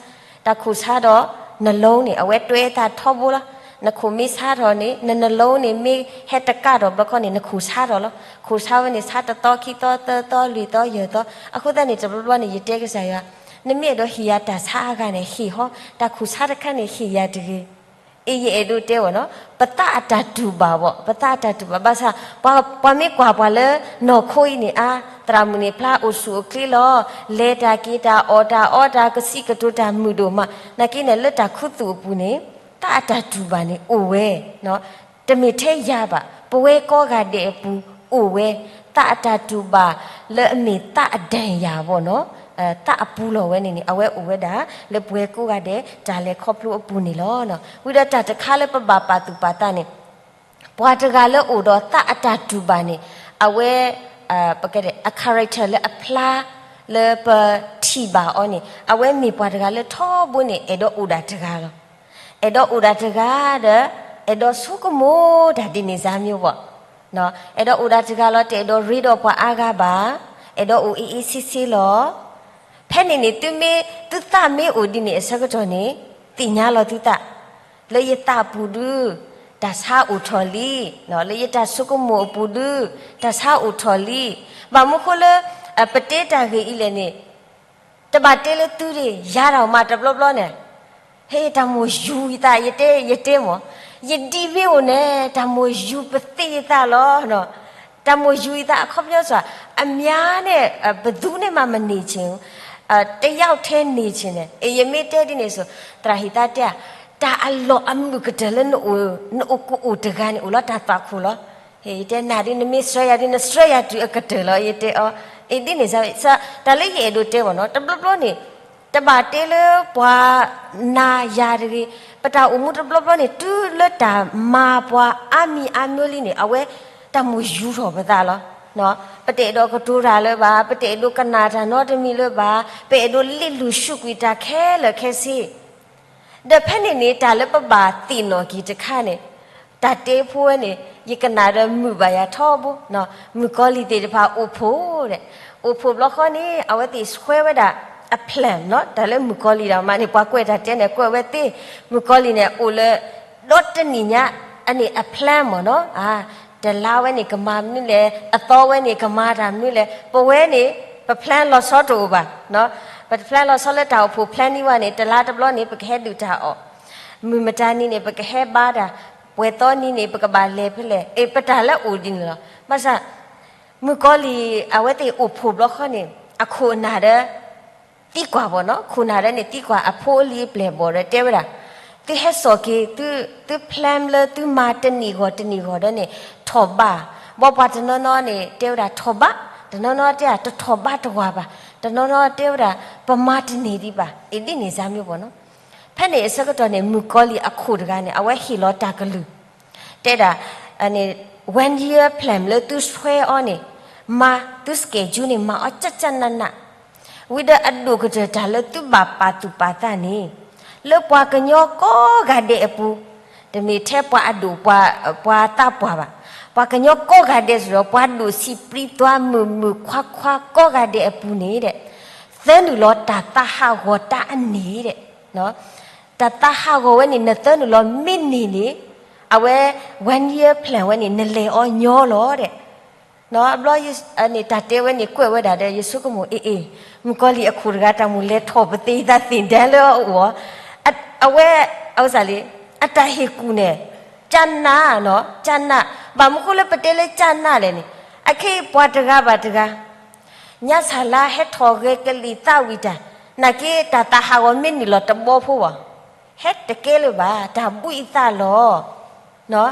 တၢ်ခိၣ်ဆါဒီး နလိန့ၣ် အဝဲတွဲသးထီဘိလီၤ. နခိၣ်မ့ၢ်ဆါထီၣ်န့ၣ် နနလိန့ၣ်မ့ၢ်ဟဲတကးထီၣ်ဘျီခီန့ၣ် နခိၣ်ဆါထီၣ်လီၤ. ခိၣ်ဆါဝဲန့ၣ် ဆါတသီခံသီသၢသီလွံၢ်သီယဲၢ်သီ. အဃိသတးန့ၣ် တဘျီဘျီန့ၣ် ယတဲကစၢ်ယွၤ, နမ့ၢ်အဲၣ်ဒိးဟ့ၣ်ယၤတၢ်ဆါအဂၤန့ၣ် ဟ့ၣ်ဟီ, တၢ်ခိၣ်ဆါတခါန့ၣ် ဟ့ၣ်ယၤတဂ့ၤ. အ့ ယအဲၣ်ဒိးတဲဝဲနီၤ, ပသးအတၢ်တူၢ်ဘၣ်ဘၣ်, ပသးအတၢ်တူၢ်ဘၣ်. ဘၣ်ဆၣ် ပှၤမ့ၢ်ကွၢ်ပှၤလၢနီၢ်ခိအံၤန့ၣ် အါ သရၣ်မုၣ်န့ၣ် ဖျါအိၣ်ဆူၣ်အိၣ်ချ့လီၤ, လဲၤတၢ်က့ၤတၢ်အီၣ်တၢ်အီတၢ်ကစံးကတိၤတၢ်မုာ်ဒိၣ်မး, နာ်က့န့ၣ် လၢတၢ်ခူသူၣ်အပူၤန့ၣ် သးအတၢ်တူၢ်ဘၣ်န့ၣ်အိၣ်ဝဲ တမ့ၢ်ထဲယၤဘၣ်, ပဝဲကိးဂၤဒဲးအပူၤအိၣ်ဝဲ, သးအတၢ်တူၢ်ဘၣ်လၢအမ့ၢ်သးအဒၣ်ယၤဘၣ်နီၤ, သးအပူၤလီၤဝဲန့ၣ်န့ၣ် အဝဲအိၣ်ဝဲဒၣ် လၢပဝဲကိးဂၤဒဲး တၢ်လဲၤခီဖျိအပူၤန့ၣ်လီၤ. ဝံၤဒီးတၢ်တခါလၢပဘၣ်ပာ်သူၣ်ပာ်သးန့ၣ် ပှၤတဂၤလၢအိၣ်ဒီးသးအတၢ်တူၢ်ဘၣ်န့ၣ် အဝဲ ပကတဲ အ character လၢအဖျါ လၢပထံၣ်ဘၣ်အီၤန့ၣ် အဝဲမ့ၢ်ပှၤတဂၤလၢထီဘိန့ၣ် အဲၣ်ဒိးအိၣ်ဒၣ်တဂၤလီၤ. အဲၣ်ဒိးအိၣ်ဒၣ်တဂၤဒီး အဲၣ်ဒိးဆိကမိၣ်တၢ်ဒ်န့ၣ်စၢ်မ့ၢ်ဘၣ်, အဲၣ်ဒိးအိၣ်ဒၣ်တဂၤလီၤ, တအဲၣ်ဒိးရ့ဒီးပှၤအါဂၤဘၣ်, အဲၣ်ဒိးအိၣ်အ့ၣ်အ့ၣ်ဆ့ဆ့လီၤ. ဖဲန့ၣ်န့ၣ် သုမ့ၢ် သုသးမ့ၢ်အိၣ်ဒ်န့ၣ်အဆၢကတီၢ်န့ၣ် သ့ၣ်ညါလီၤသုသး, လၢယသးပူၤဒု တၢ်ဆါအိၣ်ထီၣ်လံ, လၢယတၢ်ဆိကမိၣ်အပူၤဒု တၢ်ဆါအိၣ်ထီၣ်လံ. ဘၣ်မနုၤဃိလၢ ပတဲတၢ်ဂ့ၢ်အံၤလဲၣ်န့ၣ် တဘၣ်တဲလၢသုဒၣ် ယၤတၢ်မၤတဘျီဘျီန့ၣ်, ဟ့ၣ် တၢ်မိၢ်ယူၤယသး ယတဲ ယတဲမၢ်, ယဒံးမ့ၢ်အိၣ်န့ၣ် တၢ်မိၢ်ယူၤပသ့ယသးလီၤ. တၢ်မိၢ်ယူၤယသး အခီပညီစ့ၢ် အများနဲ့ ဘယ်သူနဲ့မှမနေချင်ဘူး, တစ်ယောက်တည်းနေချင်တယ်. ယမ့ၢ်တဲဒ်န့ၣ်စ့ၢ် သရၣ်ဟံၣ်သးတဲဧါ, တၢ်အလီၢ်အမုာ်ကတၢၢ်လၢ နအိၣ်ကအိၣ်တဂၤန့ၣ် အိၣ်လီၤတၢ်သွၣ်ခိၣ်လီၤ. ယတဲနၤဒ် နမ့ၢ်ဆှၢယၤဒ် နဆှၢယၤတုၤအကတၢၢ်လီၤ ယတဲအီၤ. အ့ ဒ်န့ၣ်စ့ၢ် တၢ်လၢယအဲၣ်ဒိးတဲဘၣ်နီၤ တဘျီဘျီန့ၣ် တဘၣ်တဲလၢပှၤနၤယၤတဂ့ၤ, ပတၢ်အိၣ်မူတဘျီဘျီန့ၣ် တုၤလၢတၢ်မၤပှၤအါမံၤအါမံၤလံန့ၣ် အဝဲတၢ်မိၢ်ယူၤထီၣ်ပသးလီၤ. ပတအဲၣ်ဒိးကတိၤတၢ်လၢၤဘၣ်, ပတအဲၣ်ဒိးကနၣ်တၢ်နီတမံၤလၢၤဘၣ်, ပအဲၣ်ဒိးလ့ၣ်လူၤဆူၣ်ကွံာ်တၢ်ခဲလၢာ်ခဲဆ့ ဒီးဖဲန့ၣ်န့ၣ် တၢ်လၢပဘၣ်သ့ၣ်နီၣ်က့ၤတခါန့ၣ်, တၢ်တဲဖိဝဲန့ၣ် ယကနၣ်ဒီးမုာ်ဘၣ်ယၤထီဘိ, မုၣ်ကီၤလံၢ်သ့ၣ်တဖၣ်အိၣ်ဖှိၣ်ဒီး, အိၣ်ဖှိၣ်ဘျီဃီန့ၣ် အဝဲသ့ၣ်ဆှၢဝဲဒၣ်အ plan နီၤ, တၢ်လၢမုၣ်ကီၤလံၢ်တၢ်မၤန့ၣ် ပှၤကွဲးတၢ်တဲန့ၣ် ကွဲးဝဲသ့, မုၣ်ကီၤလံၢ်န့ၣ် အိၣ်လၢ ဒီတနံၣ်ညါ အန့ၣ်အ plan မၢ်နီၤ, တလါဝဲန့ၣ်ကမၤမနုၤလဲၣ်, အသီဝဲန့ၣ်ကမၤတၢ်မနုၤလဲၣ်, ပဝဲန့ၣ် ပ plan လီၤဆီတအိၣ်ဘၣ်, ပ plan လီၤဆီလၢတၢ်အိၣ်ဖှိၣ် plan န့ၢ်ဝဲန့ၣ် တလါတဘျီန့ၣ် ပကဟဲဒုးတၢ်အီၣ်, မုၢ်မတၤနံၤန့ၣ် ပကဟဲဘါတၢ်, ပှဲၤသီနံၤန့ၣ် ပကဘၣ်လဲၤဖဲလဲၣ်, အ့ ပတၢ်လၢအိၣ်ဒ်န့ၣ်လီၤ. ဘၣ်ဆၣ် မုၣ်ကီၤလံၢ် အဝဲသ့ၣ်အိၣ်ဖှိၣ်ဘျီဃီန့ၣ် အခိၣ်အနၢ်ဒီး သံကွၢ်ဘၣ်နီၤ, ခိၣ်နၢ်ဒီးန့ၣ် သံကွၢ်အဖိအလံၤအပျဲၢ်အဘီၣ်ဒီးတဲဝဲဒၣ်, သုဟဲစိာ်က့ၤ သု သု plan လၢသုမၤတနံၣ်ဂီၢ်တနံၣ်ဂီၢ်ဒီးန့ၣ် ထီၣ်ဘး, ဘၣ်ပှၤတနီၤနီၤန့ၣ် တဲဝဲဒၣ်ထီၣ်ဘး, တနီၤနီၤတဲ တထီၣ်ဘးတဝၢ်ဘၣ်, တနီၤနီၤတဲဝဲဒၣ် ပမၤတန့ၢ်ဒံးဘၣ်, အ့ ဒ်န့ၣ်စၢ်မ့ၢ်ဘၣ်နီၤ. ဖဲန့ၣ်အဆၢကတီၢ်န့ၣ် မုၣ်ကီၤလံၢ်အခိၣ်တဂၤန့ၣ် အဝဲဟ့ၣ်လီၤတၢ်ကလုၢ် တဲဒၣ် one year plan လၢသုဆှၢအီၤန့ၣ် မၤသု schedule န့ၣ် မၤအီၤကၠၢ်ကၠၢ်နးနး, ဝံၤဒီးအဒိၣ်ကတၢၢ်တၢ်လၢသုဘၣ်ပာ်သူၣ်ပာ်သးန့ၣ် လၢပှၤကညီကိးဂၤဒဲးအပူၤ, တမ့ၢ်ထဲပှၤအဒိၣ် ပှၤသးပှၢ်ဘၣ်, ပှၤကညီကိးဂၤဒဲးစ့ၢ်ဒီး ပှၤဒိၣ်ဆံးပြံသွါမုာ်မုာ်ခွါခွါကိးဂၤဒဲးအပူၤန့ၣ်ဒီး သၢနုာ်လီၤတၢ်သးဟးဂီၤတၢ်အန့ၣ်ဒီး တၢ်သးဟးဂီၤဝဲန့ၣ် နသၢနုာ်လီၤမ့ၢ်န့ၢ်န့ၣ် အဝဲ one year plan ဝဲန့ၣ် နလဲၤအီၤညီလီၤဒီး ဘျီ န့ၣ် တၢ်တဲဝဲန့ၣ် ကွဲးဝဲဒၣ်ဒီး ယဆိကမိၣ် အ့ၣ်အ့ၣ် မုၣ်ကီၤလံၢ်အခိၣ်တဂၤ တၢ်မိၣ်လဲၤထီၣ်ပသ့ၣ်သးသ့ၣ်ဒဲလၢအအိၣ်, အဝဲ အဝဲစ့ၢ်လံ အတၢ်ဟ့ၣ်ကူၣ်န့ၣ် ကၠၢ်နးနီၤ ကၠၢ်နး, ဘၣ်မနုၤဃိလၢပတဲလၢကၠၢ်နးလဲၣ်န့ၣ် အခဲအံၤပှၤတဂၤဘၣ်တဂၤ ညါစှၤလါဟဲထီၣ်ဂဲၤကလံၤသးဝံၣ်တၢ်, နာ်က့ တၢ်သးဟးဂီၤမ့ၢ်နုာ်လီၤတဘီဖိဘၣ်, ဟဲတကဲလၢၤဘၣ် တၢ်ဘှံးအသးလီၤ.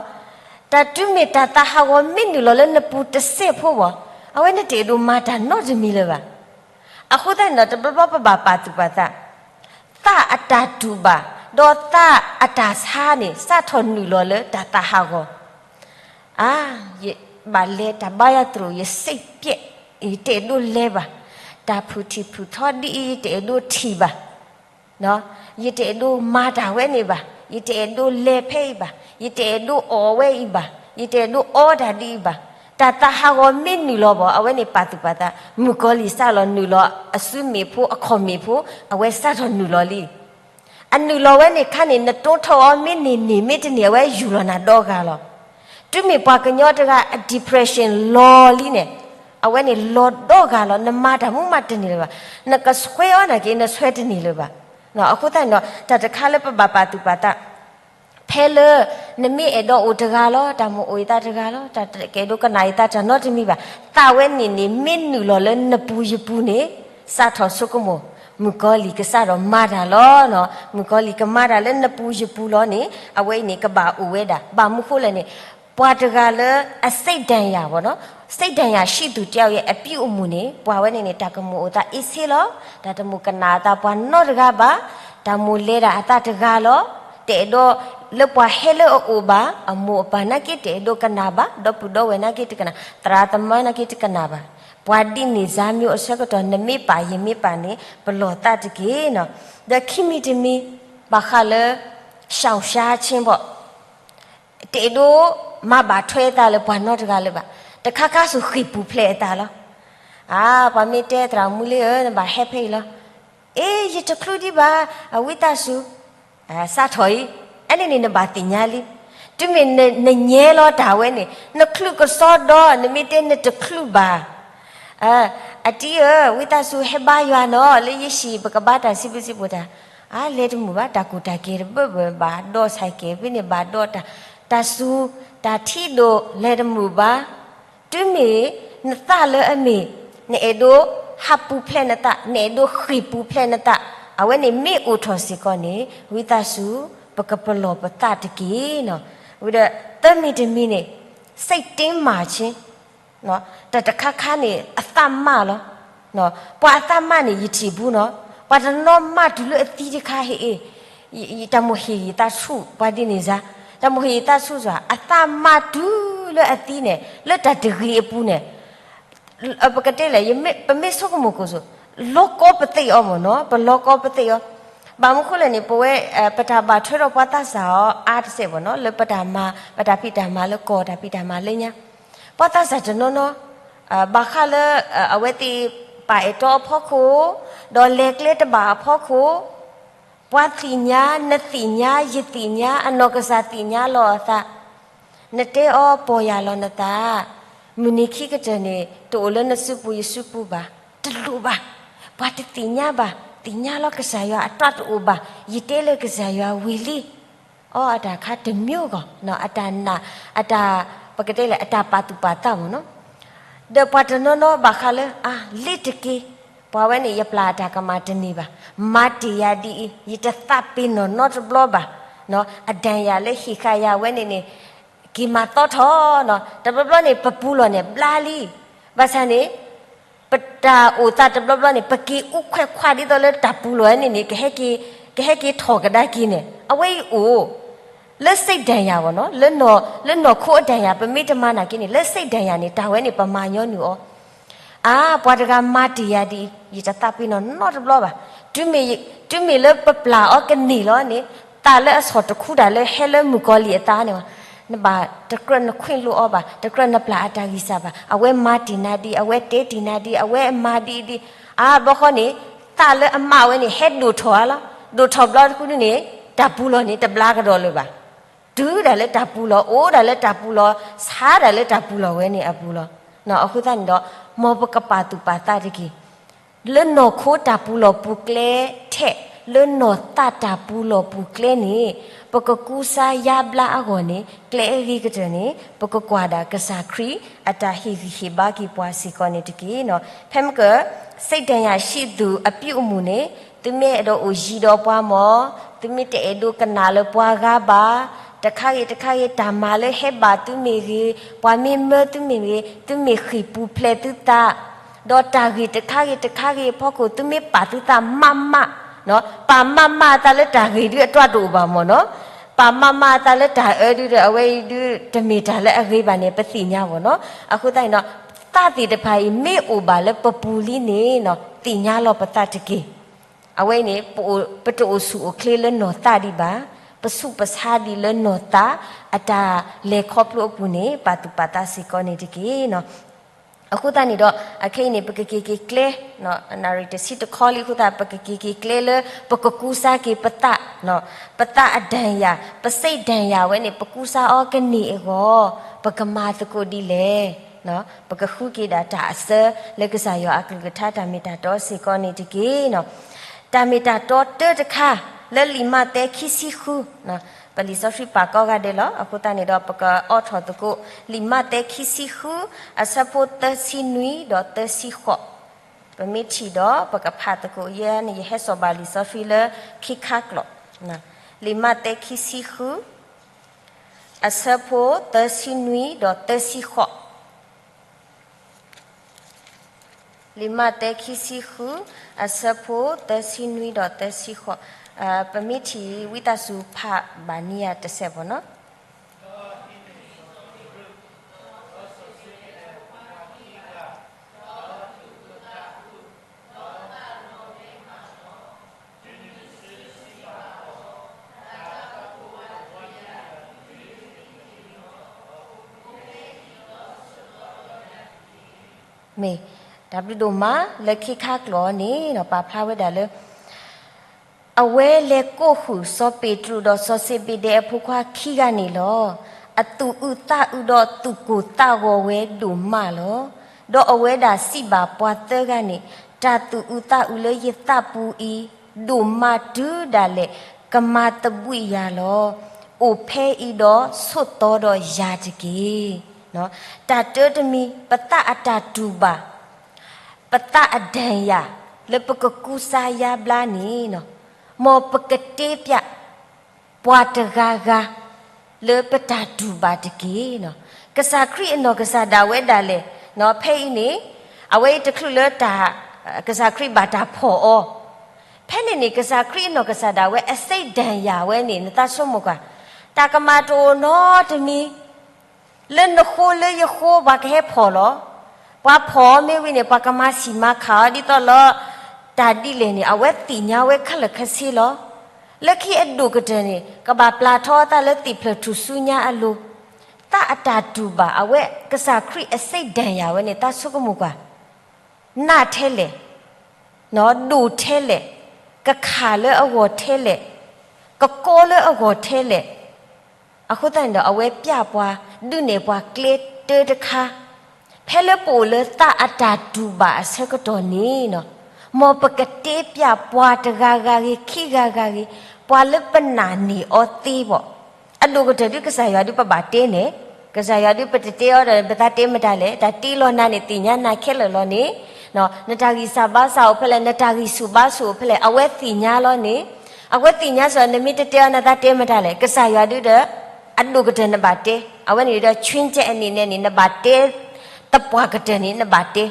တၢ်တုၤမ့ၢ်တၢ်သးဟးဂီၤမ့ၢ်နုာ်လီၤလၢနပူၤတစဲးဖိဘၣ်, အဝဲနတအဲၣ်ဒိးမၤတၢ်နီတမံၤလၢၤဘၣ်. အဃိသတးန့ၣ်ဒီး တဘျီဘျီပဘၣ်ပာ်သူၣ်ပာ်သး, သးအတၢ်တူၢ်ဘၣ် ဒီးသးအတၢ်ဆါန့ၣ် စးထီၣ်နုာ်လီၤလၢတၢ်သးဟးဂီၤ အါ, ယဘၣ်လဲၤတၢ်ဘါယၤသရိာ် ယစိတ်ပျက်, ယတအဲၣ်ဒိးလဲၤဘၣ်, တၢ်ဖုၣ်ထံၣ်ဖုၣ်ထီဒ်အံၤ ယတအဲၣ်ဒိးထံၣ်ဘၣ်. ယတအဲၣ်ဒိးမၤတၢ်ဝဲန့ၣ်ဘၣ်, ယတအဲၣ်ဒိးလဲၤဖဲအံၤဘၣ်, ယတအဲၣ်ဒိးအီၣ်ဝဲအံၤဘၣ်, ယတအဲၣ်ဒိးအီတၢ်ဒ်အံၤဘၣ်. တၢ်သးဟးဂီၤမ့ၢ်နုာ်လီၤဘၣ် အဝဲန့ၣ်ပာ်သူၣ်ပာ်သး, မုၣ်ကီၤလံၢ်စးလီၤနုာ်လီၤ အစုမ့ၣ်ဖိအခီၣ်မ့ၣ်ဖိ, အဝဲစးထီၣ်နုာ်လီၤလံ. အနုာ်လီၤဝဲန့ၣ်ခါန့ၣ် နတိထီၣ်အီၤမ့ၢ်န့ၢ်န့ၢ် မ့ၢ်တန့ၢ် အဝဲယူၢ်လီၤနၤဒီဂၤလီၤ. တုၤမ့ၢ်ပှၤကညီတဂၤအ depression လီၤလံန့ၣ်, အဝဲန့ၣ်လီၤဒီဂၤလီၤ. နမၤတၢ်မူမးတန့ၢ်လၢၤဘၣ်. နကဆွဲအီၤနာ်က့ နဆွဲတန့ၢ်လၢၤဘၣ်. အဃိသတးန့ၣ်ဒီး တၢ်တခါလၢပဘၣ်ပာ်သူၣ်ပာ်သး ဖဲလၢ နမ့ၢ်အဲၣ်ဒိးအိၣ်တဂၤလီၤ, တၢ်မိၣ်အိၣ်ယသးတဂၤလီၤ, တၢ်တကအဲၣ်ဒိးကနၣ်ယသးတၢ်နီတမံၤဘၣ်, သးဝဲန့ၣ်န့ၣ် မ့ၢ်နုာ်လီၤလၢနပူၤယပူၤန့ၣ်, စးထီၣ်ဆိကမိၣ်, မုၣ်ကီၤလံၢ်ကစးထီၣ်မၤတၢ်လီၤ. မုၣ်ကီၤလံၢ်ကမၤတၢ်လၢနပူၤယပူၤလီၤန့ၣ် အဝဲအံၤန့ၣ်ကဘၣ်အိၣ်ဝဲဒၣ်. ဘၣ်မနုၤဃိလဲၣ်န့ၣ်, ပှၤတဂၤလၢအစိတ်ဒဏ်ရာပေါ့နော်, စိတ်ဒဏ်ရာရှိသူတယောက်ရဲ့အပြုအမူန့ၣ် ပှၤဝဲန့ၣ်န့ၣ် တၢ်ကမိၣ်အိၣ်သးအ့ၣ်ဆ့လီၤ, တၢ်တမိၣ်ကနၣ်အသးပှၤနီတဂၤဘၣ်, တၢ်မိၣ်လဲၤဒၣ်အသးတဂၤလီၤ. တအဲၣ်ဒိးလၢပှၤဟဲလၢအအိၣ်ဘၣ်, အမိၢ်အပၢ်နာ်က့တအဲၣ်ဒိးကနၣ်ဘၣ်, ဒီပုၢ်ဒီဝဲၢ်နာ်က့တကနၣ်, သရၣ်သမါနာ်က့တကနၣ်ဘၣ်, ပှၤဒ်န့ၣ်စါမ့ၢ်အိၣ်အဆၢကတီၢ် နမ့ၢ်ပာ်ယမ့ၢ်ပာ်န့ၣ် ပလီၢ်သးတက့ၢ်နီၤ. ဒီးခံမံၤတမံၤ ဘၣ်ဃးလၢ ရှောင်ရှားခြင်းပေါ့, တအဲၣ်ဒိးမၤဘၣ်ထွဲအသးလၢပှၤနီတဂၤလၢၤဘၣ်. တခါခါဆူဃ့ၢ်ပူၤဖျဲးအသးလီၤ. အါ, ပှၤမ့ၢ်တဲသရၣ်မူလံဧၢ, နဘၣ်ဟဲဖဲအံၤလီၤ. အ့, ယတချုးဒံးဘၣ်, အဝံသးစူၤ, စးထီၣ်အံၤ, အဲန့ၣ်န့ၣ်နဘၣ်သ့ၣ်ညါလံ. တုၤမ့ၢ်နညဲလီၤတၢ်ဝဲန့ၣ် နချုးကစီဒီ, နမ့ၢ်တဲနတချုးဘၣ် အတံၤဧၢ, ဝံသးစူၤဟဲဘါယွၤနီၤ, လၢယဟံၣ်ပကဘါတၢ်စံးဘျုးစံးဖှိၣ်တၢ်, အါ, လဲၤတမုာ်ဘၣ်, တၢ်ကူၣ်တၢ်ကဲၤတဘၢဘၢ, ဘၣ်ဒိးဆဲးကဲၤဖဲန့ၣ်, ဘၣ်ဒိးတၢ်, တၢ်စူၤ, တၢ်ထံဒိၣ်, လဲၤတမုာ်ဘၣ်. တုၤမ့ၢ်နသးလၢအမ့ၢ် နအဲၣ်ဒိးဟးပူၤဖျဲးနသး, နအဲၣ်ဒိးဃ့ၢ်ပူၤဖျဲးနသး, အဝဲန့ၣ်မ့ၢ်အိၣ်ထီၣ်စ့ၢ်ကီးန့ၣ် ဝံသးစူၤ ပကပလီၢ်ပသးတက့ၢ်နီၤ. ဝံၤဒီး သၢမံၤတမံၤန့ၣ် စိတ်တင်းမာခြင်း, တၢ်တခါခါန့ၣ် အသးမၢ်လီၤ. ပှၤအသးမၢ်န့ၣ် ယထံၣ်ဘူးနီၤ, ပှၤတနီၤမၢ်တုၤလၢအသံတခါဟ့ၣ်အ့ၣ်, တၢ်မိၣ်ဟ့ၣ်ယသးဆူၣ်, ပှၤဒ်န့ၣ်စါ, တၢ်မိၣ်ဟ့ၣ်ယသးဆူၣ်စွာ အသးမၢ်တုၤလၢအသံန့ၣ် လၢတၢ်တဂ့ၤအပူၤန့ၣ် ပကတဲလဲၣ်, ပမ့ၢ်ဆိကမိၣ်ကိၣ်စိ, လီၤကီပသ့ၣ်အီၤမ့ၢ်နီၤ, ပလီၤကီပသ့ၣ်အီၤ. ဘၣ်မနုၤဃိလဲၣ်န့ၣ် ပဝဲ ပတၢ်ဘၣ်ထွဲဒီးပှၤသးစၢ်အီၤအါတစဲးမ့ၢ်နီၤ, လၢပတၢ်မၤ, ပတၢ်ဖံးတၢ်မၤလၢကီၢ်, တၢ်ဖံးတၢ်မၤလၢညါ, ပှၤသးစၢ်တနီၤနီၤ ဘၣ်ဃးလၢ အဝဲသ့ၣ်ပာ်အဲၣ်တီအဖီခိၣ်, ဒီးလဲၤကျဲတဘၣ်အဖီခိၣ်, ပှၤသ့ၣ်ညါ, နသ့ၣ်ညါ, ယသ့ၣ်ညါ, အနီၢ်ကစၢ်သ့ၣ်ညါလီၤအသး, နတဲအီၤပီၢ်ယၢ်လီၤနသး, မုၢ်နံၤခံကတၢၢ်န့ၣ် တအိၣ်လၢနစုပူၤယစုပူၤဘၣ်, တလိၣ်ဘၣ်, ပှၤတသ့ၣ်ညါဘၣ်, သ့ၣ်ညါလီၤကစၢ်ယွၤအတၢ်တအိၣ်ဘၣ်, ယတဲလၢကစၢ်ယွၤဝံၤလံ. အီ အတၢ်ခါတမျိုးဂီၢ်, အတၢ်နာ်, အတၢ်, ပကတဲလဲၣ် အတၢ်ပာ်သူၣ်ပာ်သးမ့ၢ်နီၤ. ဒီးပှၤတနီၤနီၤဘၣ်ဃးလၢ အါ, လ့တက့ၢ်, ပှၤဝဲန့ၣ် ယပျၢ်အတၢ်ကမၣ်တန့ၢ်ဘၣ်, မၤတ့ၢ်ယၤဒ်အံၤ, ယတသးပ့ၤနီၣ်နီတဘျီဘၣ်, အဒၣ်ယၤလၢဟ့ၣ်ဃာ်ယၤဝဲန့ၣ်န့ၣ် က့ၤမၤသီထီၣ်နီၤ. တဘျီဘျီန့ၣ် ပပူၤလီၢ်န့ၣ် ဘျါလံ, ဘၣ်ဆၣ်န့ၣ် ပတၢ်အိၣ်သးတဘျီဘျီန့ၣ် ပက့ၤအူခွဲးခွးဒ်သိးလၢတၢ်ပူၤလီၢ်ဝဲန့ၣ်န့ၣ် ကဟဲက့ၤ, ကဟဲက့ၤထီၣ်ကဒါက့ၤန့ၣ် အဝဲအံၤအိၣ်, လၢစိတ်ဒဏ်ရာမ့ၢ်နီၤ, လၢနီၢ်, လၢနီၢ်ခိအဒၣ်ယၤ ပမ့ၢ်တမၤနာ်က့န့ၣ် လၢစိတ်ဒဏ်ရာန့ၣ် တၢ်ဝဲန့ၣ် ပမၤညီနုၢ်အီၤ. အါ, ပှၤတဂၤမၤတ့ၢ်ယၤဒ်အံၤ, ယတသးပ့ၤနီၣ်နီတဘျီဘၣ်. တုၤမ့ၢ်, တုၤမ့ၢ်လၢပပျၢ်အီၤကန့ၢ်လီၤန့ၣ်, သးလၢအဆီၣ်တခူတၢ်လၢဟဲလၢမုၣ်ကီၤလံၢ်အသးန့ၣ်, နဘၣ်တကြၢးနခွင့်လွှတ်အီၤဘၣ်, တကြၢးနပျၢ်အတၢ်ဂံၢ်စၢ်ဘၣ်, အဝဲမၤတ့ၢ်နၤဒ်အံၤ, အဝဲတဲတ့ၢ်နၤဒ်အံၤ, အဝဲမၤဒ်အံၤဒ်အံၤ, အါ, ဘျီဃီန့ၣ် သးလၢအမါဝဲန့ၣ် ဟဲဒိၣ်ထီၣ်ဧါလီၤ. ဒိၣ်ထီၣ်ဘျီတခူဒ်န့ၣ် တၢ်ပူၤလီၢ်န့ၣ် တဘျါကဒီးလၢၤဘၣ်. တုၤဒၣ်လၢတၢ်ပူၤလီၢ်, အိၣ်ဒၣ်လၢတၢ်ပူၤလီၢ်, ဆါဒၣ်လၢတၢ်ပူၤလီၢ်ဝဲန့ၣ်အပူၤလီၢ်. အဃိသတးန့ၣ်ဒီး မ်ပကပာ်သူၣ်ပာ်သးတက့ၢ်. လၢနီၢ်ခိတၢ်ပူၤလီၢ်ပူၤကျဲထဲး, လၢနီၢ်သးတၢ်ပူၤလီၢ်ပူၤကျဲန့ၣ် ပကကူစါယါဘျါအဂီၢ်န့ၣ် ကျဲအဂ့ၤကတၢၢ်န့ၣ် ပကကွၢ်ဒၣ်ကစၢ်ခရံာ်အတၢ်ဟ့ၣ်ဂံၢ်ဟ့ၣ်ဘါက့ၤပှၤစ့ၢ်ကီးန့ၣ်တက့ၢ်. ဖဲမ့ၢ်က စိတ်ဒဏ်ရာရှိသူအပြုအမူန့ၣ် သုမ့ၢ်အဲၣ်ဒိးအိၣ်ယံၤဒီးပှၤမ့ၢ်, သုမ့ၢ်တအဲၣ်ဒိးကနၣ်လၢပှၤဂၤဘၣ်, တခါဂ့ၤတခါဂ့ၤ တၢ်မၤလၢဟဲဘၣ်သုမ့ၢ်ဂ့ၤ, ပှၤမ့ၢ်မၢသုမ့ၢ်ဂ့ၤ, သုမ့ၢ်ဃ့ၢ်ပူၤဖျဲးသုသး, ဒီးတၢ်ဂ့ၢ်တခါဂ့ၤတခါဂ့ၤအဖီခိၣ် သုမ့ၢ်ပာ်သုသးမးမး, ပာ်မးမးအသးလၢတၢ်ဂ့ၤဒုးအတၢ်တအိၣ်ဘၣ်မ့ၢ်နီၤ, ပာ်မးမးအသးလၢတၢ်အၢဒုးဒီး အဝဲအံၤဒုး တမ့ၢ်တၢ်လၢအဂ့ၤဘၣ်န့ၣ် ပသ့ၣ်ညါမ့ၢ်နီၤ. အဃိသတးန့ၣ်ဒီး သးသ့ၣ်တဖၣ်အံၤ မ့ၢ်အိၣ်ဘၣ်လၢပပူၤလံန့ၣ် သ့ၣ်ညါလီၤပသးတက့ၢ်. အဝဲအံၤန့ၣ် ပတအိၣ်ဆူၣ်အိၣ်ချ့လၢနီၢ်သးဒံးဘၣ်, ပဆူးပဆါဒံးလၢနီၢ်သးအတၢ်လဲၤခီဖျိအပူၤန့ၣ် ပာ်သူၣ်ပာ်သးစ့ၢ်ကီးန့ၣ်တက့ၢ်. အဃိသတးန့ၣ်ဒီး အခဲအံၤန့ၣ် ပကက့ၤက့ၤကျဲ နၣ်ရံၣ်တဆံတခီလံအဃိသတး ပကက့ၤက့ၤကျဲလၢ ပကကူစါက့ၤပသး, ပသးအဒဏ်ရာ, ပစိတ်ဒဏ်ရာဝဲန့ၣ် ပကူစါအီၤကန့ၢ်အဂီၢ် ပကမၤသကိးဒ်လဲၣ်. ပကဃုက့ၤဒၣ်တၢ်အစၢ လၢကစၢ်ယွၤအကလုၢ်ကထါတၢ်မ့ၢ်တၢ်တီစ့ၢ်ကီးန့ၣ်တက့ၢ်. တၢ်မ့ၢ်တၢ်တီတၢတခါ လၢလံာ်မးသဲခံဆံဃု, ပလံာ်စီဆှံပာ်ကိးဂၤဒဲးလီၤ. အဃိသတးန့ၣ်ဒီး ပကအိးထီၣ်သကိး လံာ်မးသဲခံဆံဃု အဆၢဖိသၢဆံနွံဒီးသၢဆံဃိး, ပမ့ၢ်ထံၣ်ဒီး ပကဖးသကိးယဲန့ၣ် ယဟဲစိာ်ဘၣ်လံာ်စီဆှံလၢခ့ခါကျိာ်, လံာ်မးသဲခံဆံဃု အဆၢဖိသၢဆံနွံဒီးသၢဆံဃိး, လံာ်မးသဲခံဆံဃု အဆၢဖိသၢဆံနွံဒီးသၢဆံဃိး, ပမ့ၢ်ထံၣ်ဝံသးစူၤဖးဘၣ်န့ၢ်ယၤတစဲးဖိနီၤ. မ့ၢ်တၢ်ဘျုးဒိၣ်မးလၢခ့ခါကျိာ်န့ၣ် ပာ်ဖျါဝဲဒၣ်လၢ အဝဲလဲၤကိးဃုာ်စီၤပ့းတရူးဒီးစီၤစ့ဘ့းဒဲးအဖိခွါခံဂၤန့ၣ်လီၤ. အသူၣ်အုးသးအုးဒီးသူၣ်ကိၢ်သးဂီၤဝဲဒိၣ်မးလီၤ. ဒီးအဝဲဒၣ်စံးဘၣ်ပှၤသၢဂၤန့ၣ်, တၢ်သူၣ်အုးသးအုးလၢယသးပူၤအံၤ ဒိၣ်မးတုၤဒၣ်လဲာ်, ကမၤသဘှံးယၤလီၤ. အိၣ်ဖဲအံၤဒီးဆိးသီဒီးယၤတက့ၢ်. တၢ်တၢတမံၤ ပသးအတၢ်တူၢ်ဘၣ် ပသးအဒၢၣ်ယၤ လၢပကကူစါယါဘျါန့ၣ်, မ်ပကတဲပျး ပှၤတဂၤဂၤ လၢပတၢ်တူၢ်ဘၣ်တက့ၢ်. ကစၢ်ခရံာ်အနီၢ်ကစၢ်ဒၣ်ဝဲဒၣ်လဲာ်, ဖဲအံၤန့ၣ် အဝဲအံၤတချုးလၢတၢ် ကစၢ်ခရံာ်ဘၣ်တၢ်ဖီၣ်အီၤ, ဖဲန့ၣ်န့ၣ် ကစၢ်ခရံာ်အနီၢ်ကစၢ်ဒၣ်ဝဲ အစိတ်ဒဏ်ရာဝဲန့ၣ် နသးဆိကမိၣ်ကွၢ်, တၢ်ကမၣ်တအိၣ်နီတမံၤ လၢနဃိလၢယဃိ ပှၤကဟဲဖီၣ်လီၤ. ပှၤဖီၣ်အီၤမ့ၢ်ဝံၤန့ၣ် ပှၤကမၤဆံးမၤခးအီၤဒ်သိးလၢ တၢ်ဒ်လဲၣ်န့ၣ် အဝဲသ့ၣ်ညါဝဲခဲလၢာ်ခဲဆ့လီၤ. လၢခံအဒိၣ်ကတၢၢ်န့ၣ် ကဘၣ်ပျၢ်ထီအသးလၢသ့ၣ်ဖျၢၣ်ထူၣ်စုညါအလိၤ, သးအတၢ်တူၢ်ဘၣ် အဝဲကစၢ်ခရံာ်အစိတ်ဒဏ်ရာ ဝဲန့ၣ် သးဆိကမိၣ်ကွၢ်, နးထဲလဲၣ်, ဒိၣ်ထဲလဲၣ်, ကခးလၢအဂီၢ်ထဲလဲၣ်, ကကီလၢအဂီၢ်ထဲလဲၣ်. အဃိသတးန့ၣ်ဒီး အဝဲပျၢ်ပှၤ ဒုးနဲၣ်ပှၤကျဲတၢတခါ, ဖဲလၢပအိၣ်လၢသးအတၢ်တူၢ်ဘၣ်အဆၢကတီၢ်န့ၣ်, မ်ပကတဲပျးပှၤတဂၤဂၤဂ့ၤ ခံဂၤဂၤဂ့ၤ, ပှၤလၢပနာ်န့ၢ်အီၤသ့ဘၣ်. အဒိၣ်ကတၢၢ်ဒုး ကစၢ်ယွၤဒုးပဘၣ်တဲန့ၣ်, ကစၢ်ယွၤဒုးပတတဲအီၤဒီး ပသးတဲမတၤလဲၣ်, တၢ်တ့လီၤနၤန့ၣ် သ့ၣ်ညါနၤခဲလၢာ်လီၤန့ၣ်, နတၢ်ဂံၢ်စၢ်ဘါစၢ်အိၣ်ဖဲလဲၣ်, နတၢ်ဂံၢ်ဆူၣ်ဘါဆူၣ်အိၣ်ဖဲလဲၣ်, အဝဲသ့ၣ်ညါလီၤန့ၣ်, အဝဲသ့ၣ်ညါစ့ၢ် နမ့ၢ်တတဲအီၤ နသးတဲမတၤလဲၣ်, ကစၢ်ယွၤဒုးဒီး အဒိၣ်ကတၢၢ်နဘၣ်တဲ, အဝဲန့ၣ်ဒီး ခြွင်းချက် အနံၤန့ၣ်န့ၣ် နဘၣ်တဲ, သပှၢ်ကတၢၢ်န့ၣ် နဘၣ်တဲ,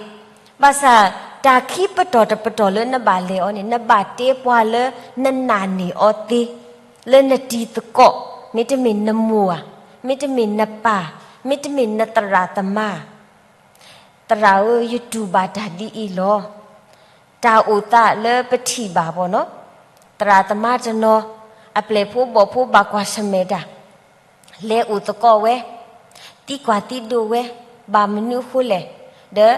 ဘၣ်ဆၣ် တၢ်ခံပတီၢ်တပတီၢ်လၢနဘၣ်လဲၤအီၤန့ၣ် နဘၣ်တဲပှၤလၢနနာ်န့ၢ်အီၤသ့, လၢနတံၤသကိး, မ့တမ့ၢ်နမိၢ်ဧါ, မ့တမ့ၢ်နပၢ်, မ့တမ့ၢ်နသရၣ်သမါ, သရၣ်ဧၢ, ယတူၢ်ဘၣ်တၢ်ဒ်အံၤလီၤ. တၢ်အိၣ်သးလၢပထံၣ်ဘၣ်ဘၣ်နီၤ, သရၣ်သမါတနီၤ အပျဲၢ်ဖိဘီၣ်ဖိဘၣ်ကွၢ်ဆၢၣ်မဲာ်တၢ်, လဲၤအိၣ်သကိးဝဲ, သံကွၢ်သံဒိးဝဲ, ဘၣ်မနုၤအဃိလဲၣ်, ဒီး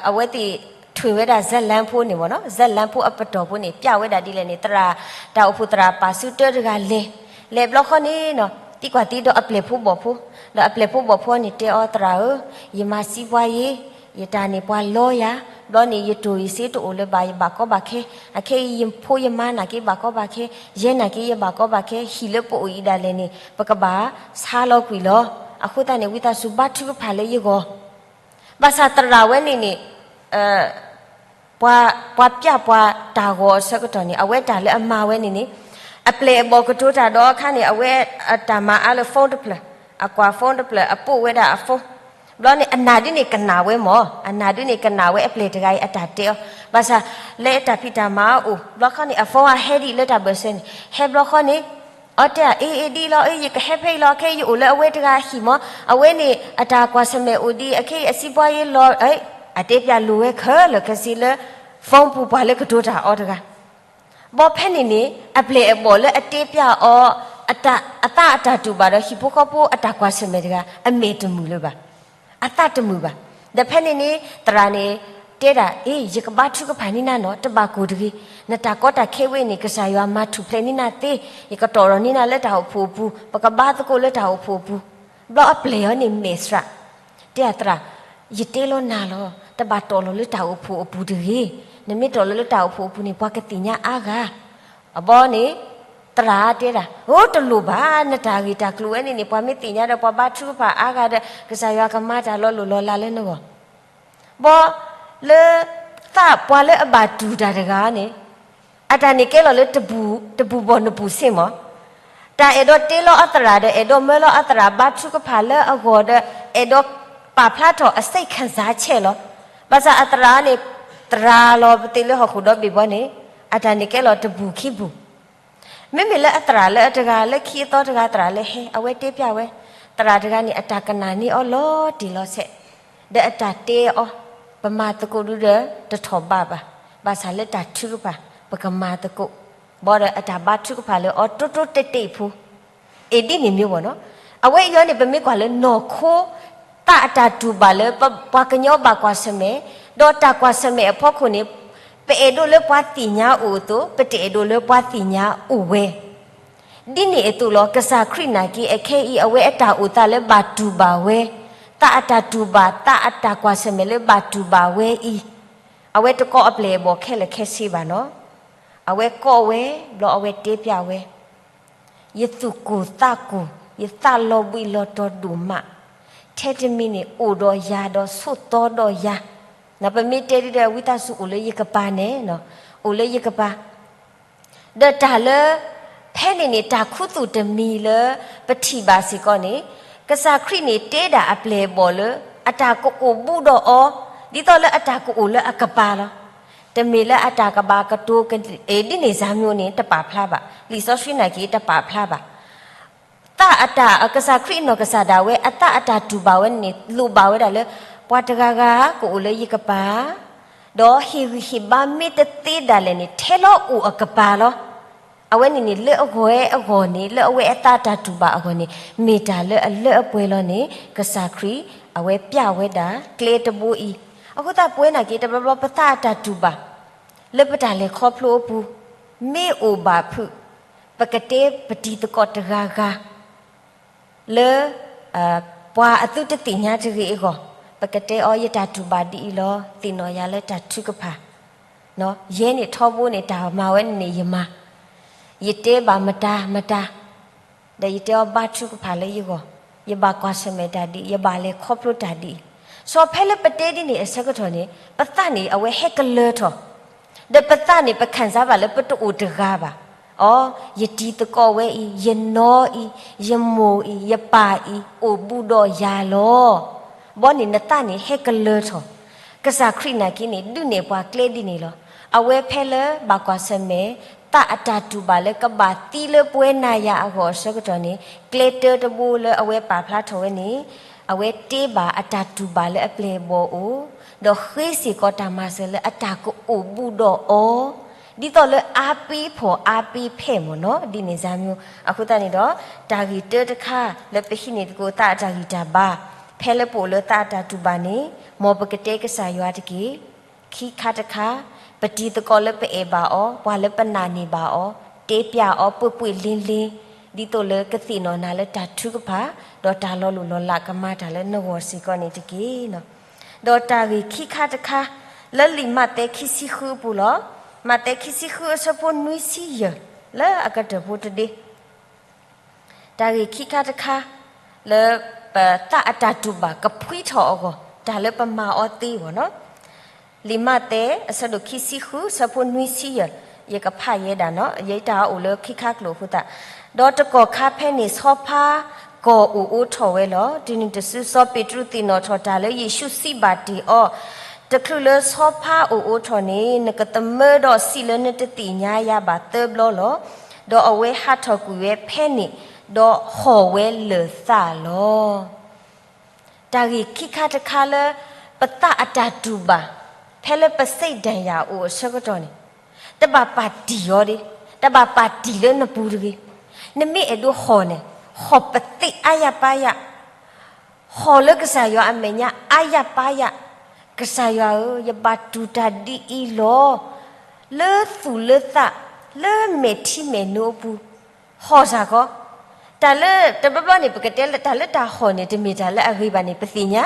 အဝဲသ့ၣ်ထွဲဝဲဒၣ် ဇာတ်လမ်း ဖိန့ၣ်ဘၣ်နီၤ, ဇာတ်လမ်း ဖိအပတီၢ်ဖိန့ၣ် ပျၢ်ဝဲဒၣ်ဒ်လဲၣ်န့ၣ် သရၣ် တၢ်အိၣ်ဖှိၣ်သရၣ်ပာ်စုတၢတဂၤလဲၤ, လဲၤဘျီဃီန့ၣ်နီၤ သံကွၢ်သံဒိးအပျဲၢ်ဖိဘီၣ်ဖိ, ဒီးအပျဲၢ်ဖိဘီၣ်ဖိန့ၣ်တဲအီၤ သရၣ်ဧၢ, ယမၤစံးပှၤယ့, ယတၢ်န့ၢ်ပှၤလီယၤ, ဘျီန့ၣ် ယတိၢ်ယစ့တအိၣ်လၢၤဘၣ် ယဘၣ်ကီဘၣ်ခဲ, အခဲအံၤယဖိယမါနာ်က့ဘၣ်ကီဘၣ်ခဲ, ယဲနာ်က့ယဘၣ်ကီဘၣ်ခဲ, ဟံၣ်လၢပအိၣ်အံၤဒၣ်လဲာ်န့ၣ် ပကဘၣ်ဆါလီၤကွံာ်လီၤ. အဃိသတးန့ၣ် ဝံသးစူၤဘါထုကဖၣ်လၢယဂီၢ် ဘၣ်ဆၣ်သရၣ်ဝဲန့ၣ်န့ၣ် ပှၤပျၢ်ပှၤတၢ်ဂီၤအဆၢကတီၢ်န့ၣ် အဝဲတၢ်လၢအမၤဝဲန့ၣ်န့ၣ် အပျဲၢ်အဘီၣ်ကတိၤတၢ်ဒီးအခါန့ၣ် အဝဲအတၢ်မၤအါလၢ phone တဖျၢၣ်, အကွၢ် phone တဖျၢၣ် အပိာ်ဝဲဒၣ်အ phone, ဘျီန့ၣ် အနၢ်ဒုးန့ၣ်ကနၣ်ဝဲမၢ်, အနၢ်ဒုးန့ၣ်ကနၣ်ဝဲအပျဲၢ်တဂၤအံၤအတၢ်တဲအီၤ, ဘၣ်ဆၣ်လၢအတၢ်ဖံးတၢ်မၤအအိၣ် ဘျီခီန့ၣ် အ phone အဟဲဒံးလၢတၢ်ဘၢၣ်စၢၤန့ၣ် ဟဲဘျီခီန့ၣ် အီတဲအီၤ အ့ အ့ ဒ်လီၤ အ့ ယကဟဲဖဲအံၤလီၤ ခဲအံၤယအိၣ်လၢအဝဲတဂၤအဟံၣ်မၢ်, အဝဲန့ၣ် အတၢ်ကွၢ်ဆၢၣ်မဲာ်အိၣ်ဒံး အခဲအံၤအစံးပှၤယ့လီၤ, အတဲပျၢ်လိာ်ဝဲခဲလၢာ်ခဲဆ့လၢ phone ပူၤ ပှၤလၢကတိၤတၢ်အီၤတဂၤ, ဘီဖဲန့ၣ်န့ၣ် အပျဲၢ်အဘီၣ်လၢအတ့ပျၢ်အီၤ အတၢ် အသးအတၢ်တူၢ်ဘၣ်ဒီးဟံၣ်ဖိဃီဖိအတၢ်ကွၢ်ဆၢၣ်မဲာ်တဂၤ အမဲာ်တမုာ်လၢၤဘၣ်, အသးတမုာ်ဘၣ်. ဒီးဖဲန့ၣ်န့ၣ် သရၣ်န့ၣ် တဲဒၣ် အ့ ယကဘါထုကဖၣ်န့ၢ်နၤနီၤ တဘၣ်ကိၢ်တဂ့ၤ, နတၢ်ကီတၢ်ခဲဝဲန့ၣ် ကစၢ်ယွၤမၤထူၣ်ဖျဲးန့ၢ်နၤသ့, ယကတီၢ်ထီၣ်န့ၢ်နၤလၢတၢ်အိၣ်ဖှိၣ်အပူၤ, ပကဘါသကိးလၢတၢ်အိၣ်ဖှိၣ်အပူၤ. ဘျီအပျဲၢ်အီၤန့ၣ်မဲာ်ဆှး, တဲအသရၣ်, ယတ့လီၤနၤလီၤ, တဘၣ်တီၢ်လီၤလၢတၢ်အိၣ်ဖှိၣ်အပူၤတဂ့ၤ, နမ့ၢ်တီၢ်လီၤလၢတၢ်အိၣ်ဖှိၣ်အပူၤန့ၣ် ပှၤကသ့ၣ်ညါအါဂၤ. အဘီန့ၣ် သရၣ်တဲဒၣ် အိ တလိၣ်ဘၣ်, နတၢ်ဂ့ၢ်တၢ်ကျိၤဝဲန့ၣ်န့ၣ် ပှၤမ့ၢ်သ့ၣ်ညါဒီး ပှၤဘါထုကဖၣ်အါဂၤဒီး ကစၢ်ယွၤကမၤတၢ်လီၤလိၢ်လီၤလးလၢနဂီၢ်. ဘီလၢ သးပှၤလၢအဘၣ်တူၢ်တၢ်တဂၤန့ၣ် အတၢ်န့ၣ်ကဲလီၤလၢ တပူၤဘီၣ်နပူၤဆ့ၣ်မး, တၢ်အဲၣ်ဒိးတ့လီၤအသရၣ်ဒီး အဲၣ်ဒိးမၢလီၤအသရၣ်ဘါထုကဖၣ်လၢအဂီၢ်ဒီး အဲၣ်ဒိးပာ်ဖျါထီၣ်အစ့ၣ်ခၣ်စၢ်ဆဲးလီၤ. ဘၣ်ဆၣ်အသရၣ်န့ၣ် သရၣ်လီၤပသ့ၣ်လၢဟီၣ်ခိၣ်ဒီဘ့ၣ်ဘီန့ၣ် အတၢ်န့ၣ်ကဲလီၤတပူၤခံပူၤ မ့မ့ၢ်လၢအသရၣ်လၢအတဂၤလၢခံအသီတဂၤ သရၣ်လၢဟဲ အဝဲတ့ပျၢ်ဝဲ, သရၣ်တဂၤန့ၣ် အတၢ်ကနၣ်န့ၢ်အီၤလီၤတံၢ်လီၤဆဲး, ဒီးအတၢ်တဲအီၤ, ပမၤသကိးဒုဒီး တထီၣ်ဘးဘၣ်, ဘၣ်ဆၣ်လၢတၢ်ထုကဖၣ် ပကမၤသကိး, ဘီဒီးအတၢ်ဘါထုကဖၣ်လၢအီၤတိတိတ့ၢ်တ့ၢ်ဖိ အ့ၣ်ဒ်န့ၣ်မ့ၢ်ဝဲနီၤ. အဝဲအံၤန့ၣ် ပမ့ၢ်ကွၢ်လၢနီၢ်ခိ သးအတၢ်တူၢ်ဘၣ်လၢ ပှၤကညီဘၣ်ကွၢ်ဆၢၣ်မဲာ်, ဒီးတၢ်ကွၢ်ဆၢၣ်မဲာ်အဖီခိၣ်န့ၣ် ပအဲၣ်ဒိးလၢပှၤသ့ၣ်ညါအိၣ်အသိး ပတအဲၣ်ဒိးလၢပှၤသ့ၣ်ညါအိၣ်ဝဲ. ဒ်န့ၣ်အသိးလီၤ ကစၢ်ခရံာ်နာ်က့ အခဲအံၤ အဝဲအတၢ်အိၣ်သးလၢဘၣ်တူၢ်ဘၣ်ဝဲ, သးအတၢ်တူၢ်ဘၣ် သးအတၢ်ကွၢ်ဆၢၣ်မဲာ်လၢဘၣ်တူၢ်ဘၣ်ဝဲအံၤ, အဝဲတကိးအပျဲၢ်အဘီၣ်ခဲလၢာ်ခဲဆ့ဘၣ်နီၤ. အဝဲကိးဝဲ ဘျီအဝဲတဲပျၢ်ဝဲ ယသူၣ်ကိၢ်သးကိၢ်, ယသးလီၤဘှံးလီၤတီၤဒိၣ်မး, ထဲတမံၤန့ၣ် အိၣ်ဒီးယၤဒီးဆိးသီဒီးယၤ, ပမ့ၢ်တဲဒ်ဒီး ဝံသးစူၤအိၣ်လၢယကပၤန့ၣ်, အိၣ်လၢယကပၤ ဒီးတၢ်လၢ ဖဲန့ၣ်န့ၣ် တၢ်ခူသူၣ်တမံၤလၢ ပထံၣ်ဘၣ်စ့ၢ်ကီးန့ၣ်, ကစၢ်ခရံာ်န့ၣ်တဲဒၣ်အပျဲၢ်အဘီၣ်လၢ အတၢ်ကအိၣ်ဘူးဒီးအီၤ, ဒ်သိးလၢအတၢ်ကအိၣ်လၢအကပၤလီၤ. တမ့ၢ်လၢအတၢ်ကဘၣ်ကတိၤက ဒ်န့ၣ်စၢ်မ့ၢ်န့ၣ် တပာ်ဖျါဘၣ်, လံာ်စီဆှံနာ်က့ တပာ်ဖျါဘၣ်. သးအတၢ် ကစၢ်ခရံာ်အနီၢ်ကစၢ်ဒၣ်ဝဲ အသးအတၢ်တူၢ်ဘၣ်ဝဲန့ၣ် လိၣ်ဘၣ်ဝဲဒၣ်လၢ ပှၤတဂၤဂၤကအိၣ်လၢယကပၤ, ဒီးဟ့ၣ်ဂံၢ်ဟ့ၣ်ဘါမ့ၢ်တသ့ဒၣ်လဲာ်န့ၣ် ထဲလီၤအိၣ်အကပၤလီၤ. အဝဲန့ၣ်န့ၣ် လၢအဂီၢ်ဝဲအဂီၢ်န့ၣ် လၢအဝဲအသးအတၢ်တူၢ်ဘၣ်အဂီၢ်န့ၣ် မ့ၢ်တၢ်လၢအလၢအပှဲၤလီၤန့ၣ် ကစၢ်ခရံာ် အဝဲပျၢ်ဝဲဒၣ်ကျဲတဘိအံၤ, အဃိသတးပဝဲနာ်က့ တဘျီဘျီပသးအတၢ်တူၢ်ဘၣ် လၢပတၢ်လဲၤခီဖျိအပူၤ မ့ၢ်အိၣ်ဘၣ်ဖုး ပကတဲပတံၤသကိးတဂၤဂၤ လၢ ပှၤအသုတသ့ၣ်ညါတဂ့ၤအဂီၢ်, ပကတဲအီၤ ယတၢ်တူၢ်ဘၣ်ဒ်အံၤလီၤ, သ့ၣ်နီၣ်ယၤလၢတၢ်ထုကဖၣ်, ယဲန့ၣ်ထီဘိန့ၣ် တၢ်မၤဝဲန့ၣ်န့ၣ်ယမၤ, ယတဲဘၣ်မတၤမတၤ ဒီးယတဲအီၤဘါထုကဖၣ်လၢယဂီၢ်, ယဘၣ်ကွၢ်ဆၢၣ်မဲာ်တၢ်ဒ်အံၤ, ယဘၣ်လဲၤခီဖျိတၢ်ဒ်အံၤ, စီၤဖဲလၢပတဲဒ်န့ၣ်အဆၢကတီၢ်န့ၣ် ပသးန့ၣ်အဝဲဟဲကလၢထီၣ်, ဒီးပသးန့ၣ် ပခံစားဘၣ်လၢပတအိၣ်တဂၤဘၣ်. အိ ယတံၤသကိးဝဲအံၤ, ယနီၢ်အံၤ, ယမိၢ်အံၤ, ယပၢ်အံၤ အိၣ်ဘူးဒီးယၤလီၤ. ဘီန့ၣ်နသးန့ၣ်ဟဲကလၢထီၣ်, ကစၢ်ခရံာ်နာ်က့န့ၣ် ဒုးနဲၣ်ပှၤကျဲဒ်န့ၣ်လီၤ. အဝဲဖဲလၢဘၣ်ကွၢ်ဆၢၣ်မဲာ် သးအတၢ်တူၢ်ဘၣ်လၢကဘၣ်သံလၢပဝဲနၤယၤအဂီၢ်အဆၢကတီၢ်န့ၣ် ကျဲတၢတဘိလၢအဝဲပာ်ဖျါထီၣ်ဝဲန့ၣ် အဝဲတ့ဘၣ်အတၢ်တူၢ်ဘၣ်လၢအပျဲၢ်အဘီၣ်အိၣ်, ဒီးဃ့စ့ၢ်ကီးတၢ်မၤစၢၤလၢအတၢ်ကအိၣ်ဘူးဒီးအီၤ, ဒ်သိးလၢအါပ့ၤဖှီၣ်အါပ့ၤဖဲးမ့ၢ်နီၤ ဒ်န့ၣ်စၢ်မ့ၢ်. အဃိသတးန့ၣ်ဒီး တၢ်ဂ့ၢ်တၢတခါ လၢပဟံးန့ၢ်သကိးသးအတၢ်ဂံၢ်တၢ်ဘါ, ဖဲလၢပအိၣ်လၢသးအတၢ်တူၢ်ဘၣ်န့ၣ် မ်ပကတဲကစၢ်ယွၤတက့ၢ်. ခံခါတခါ, ပတံၤသကိးလၢပအဲၣ်ဘၣ်အီၤ, ပှၤလၢပနာ်န့ၢ်ဘၣ်အီၤ, တဲပျၢ်အီၤပှဲၤပှဲၤလ့လ့, ဒ်သိးလၢကသ့ၣ်နီၣ်နၤလၢတၢ်ထုကဖၣ်, ဒီးတၢ်လီၤလိၢ်လီၤလးကမၤတၢ်လၢနဂီၢ်စ့ၢ်ကီးန့ၣ်တက့ၢ်. ဒီးတၢ်ဂ့ၢ်ခံခါတခါ, လၢလံာ်မးသဲခံဆံဃုအပူၤလီၤ. မးသဲခံဆံဃုအဆၢဖိနွံဆံယဲၢ်, လၢအကတၢၢ်ဖိတဒ့ တၢ်ဂ့ၢ်ခံခါတခါ လၢပသးအတၢ်တူၢ်ဘၣ်ကဖှံထီၣ်အဂီၢ် တၢ်လၢပမၤအီၤသ့အဂီၢ်နီၤ. လံာ်မးသဲ အဆၢဒိၣ်ခံဆံဃု အဆၢဖိနွံဆံယဲၢ်, ယကဖးယဲဒၣ်နီၤ, ယတၢ်အိၣ်လၢခံခါကျိာ်အဃိသတး, ဒီးတကီၢ်ခါဖဲန့ၣ် ဆီဖါကီၢ်အိၣ်အိးထီၣ်ဝဲလီၤ. တုၤနုၤတစု စီၤပ့းတရူးသ့ၣ်နီၣ်ထီၣ်တၢ်လၢယ့ၣ်ၡူးစံးဘၣ်တ့ၢ်အီၤ, တချုးလၢဆီဖါအိၣ်အိးထီၣ်န့ၣ် နကသမၢဒီးစံးလၢနတသ့ၣ်ညါယၤဘၣ်သၢဘျီလီၤ. ဒီးအဝဲဟးထီၣ်ကွံာ်ဝဲဖဲန့ၣ်, ဒီးဟီၣ်ဝဲလၢာ်သၣ်လီၤ. တၢ်ဂ့ၢ်ခံခါတခါလၢ ပသးအတၢ်တူၢ်ဘၣ် ဖဲလၢပစိတ်ဓာတ်ယၤအိၣ်အဆၢကတီၢ်န့ၣ်, တဘၣ်ပာ်တံၢ်အီၤဒၣ်, တဘၣ်ပာ်တံၢ်လၢနပူၤတဂ့ၤ. နမ့ၢ်အဲၣ်ဒိးဟီၣ်န့ၣ်, ဟီၣ်ပသ့ၣ်အါယၢ်ပါယၢ်, ဟီၣ်လၢကစၢ်ယွၤအမဲာ်ညါအါယၢ်ပါယၢ်, ကစၢ်ယွၤဧၢ, ယဘၣ်တူၢ်တၢ်ဒ်အံၤလီၤ, လၢသူၣ်လၢသး, လၢမဲာ်ထံမဲာ်နိအပူၤ, ဟီၣ်စ့ၢ်ကီး. တၢ်လၢတဘျီဘျီန့ၣ် ပကတဲလၢတၢ်လၢတၢ်ဟီၣ်န့ၣ် တမ့ၢ်တၢ်လၢအဂ့ၤဘၣ်န့ၣ် ပသ့ၣ်ညါ.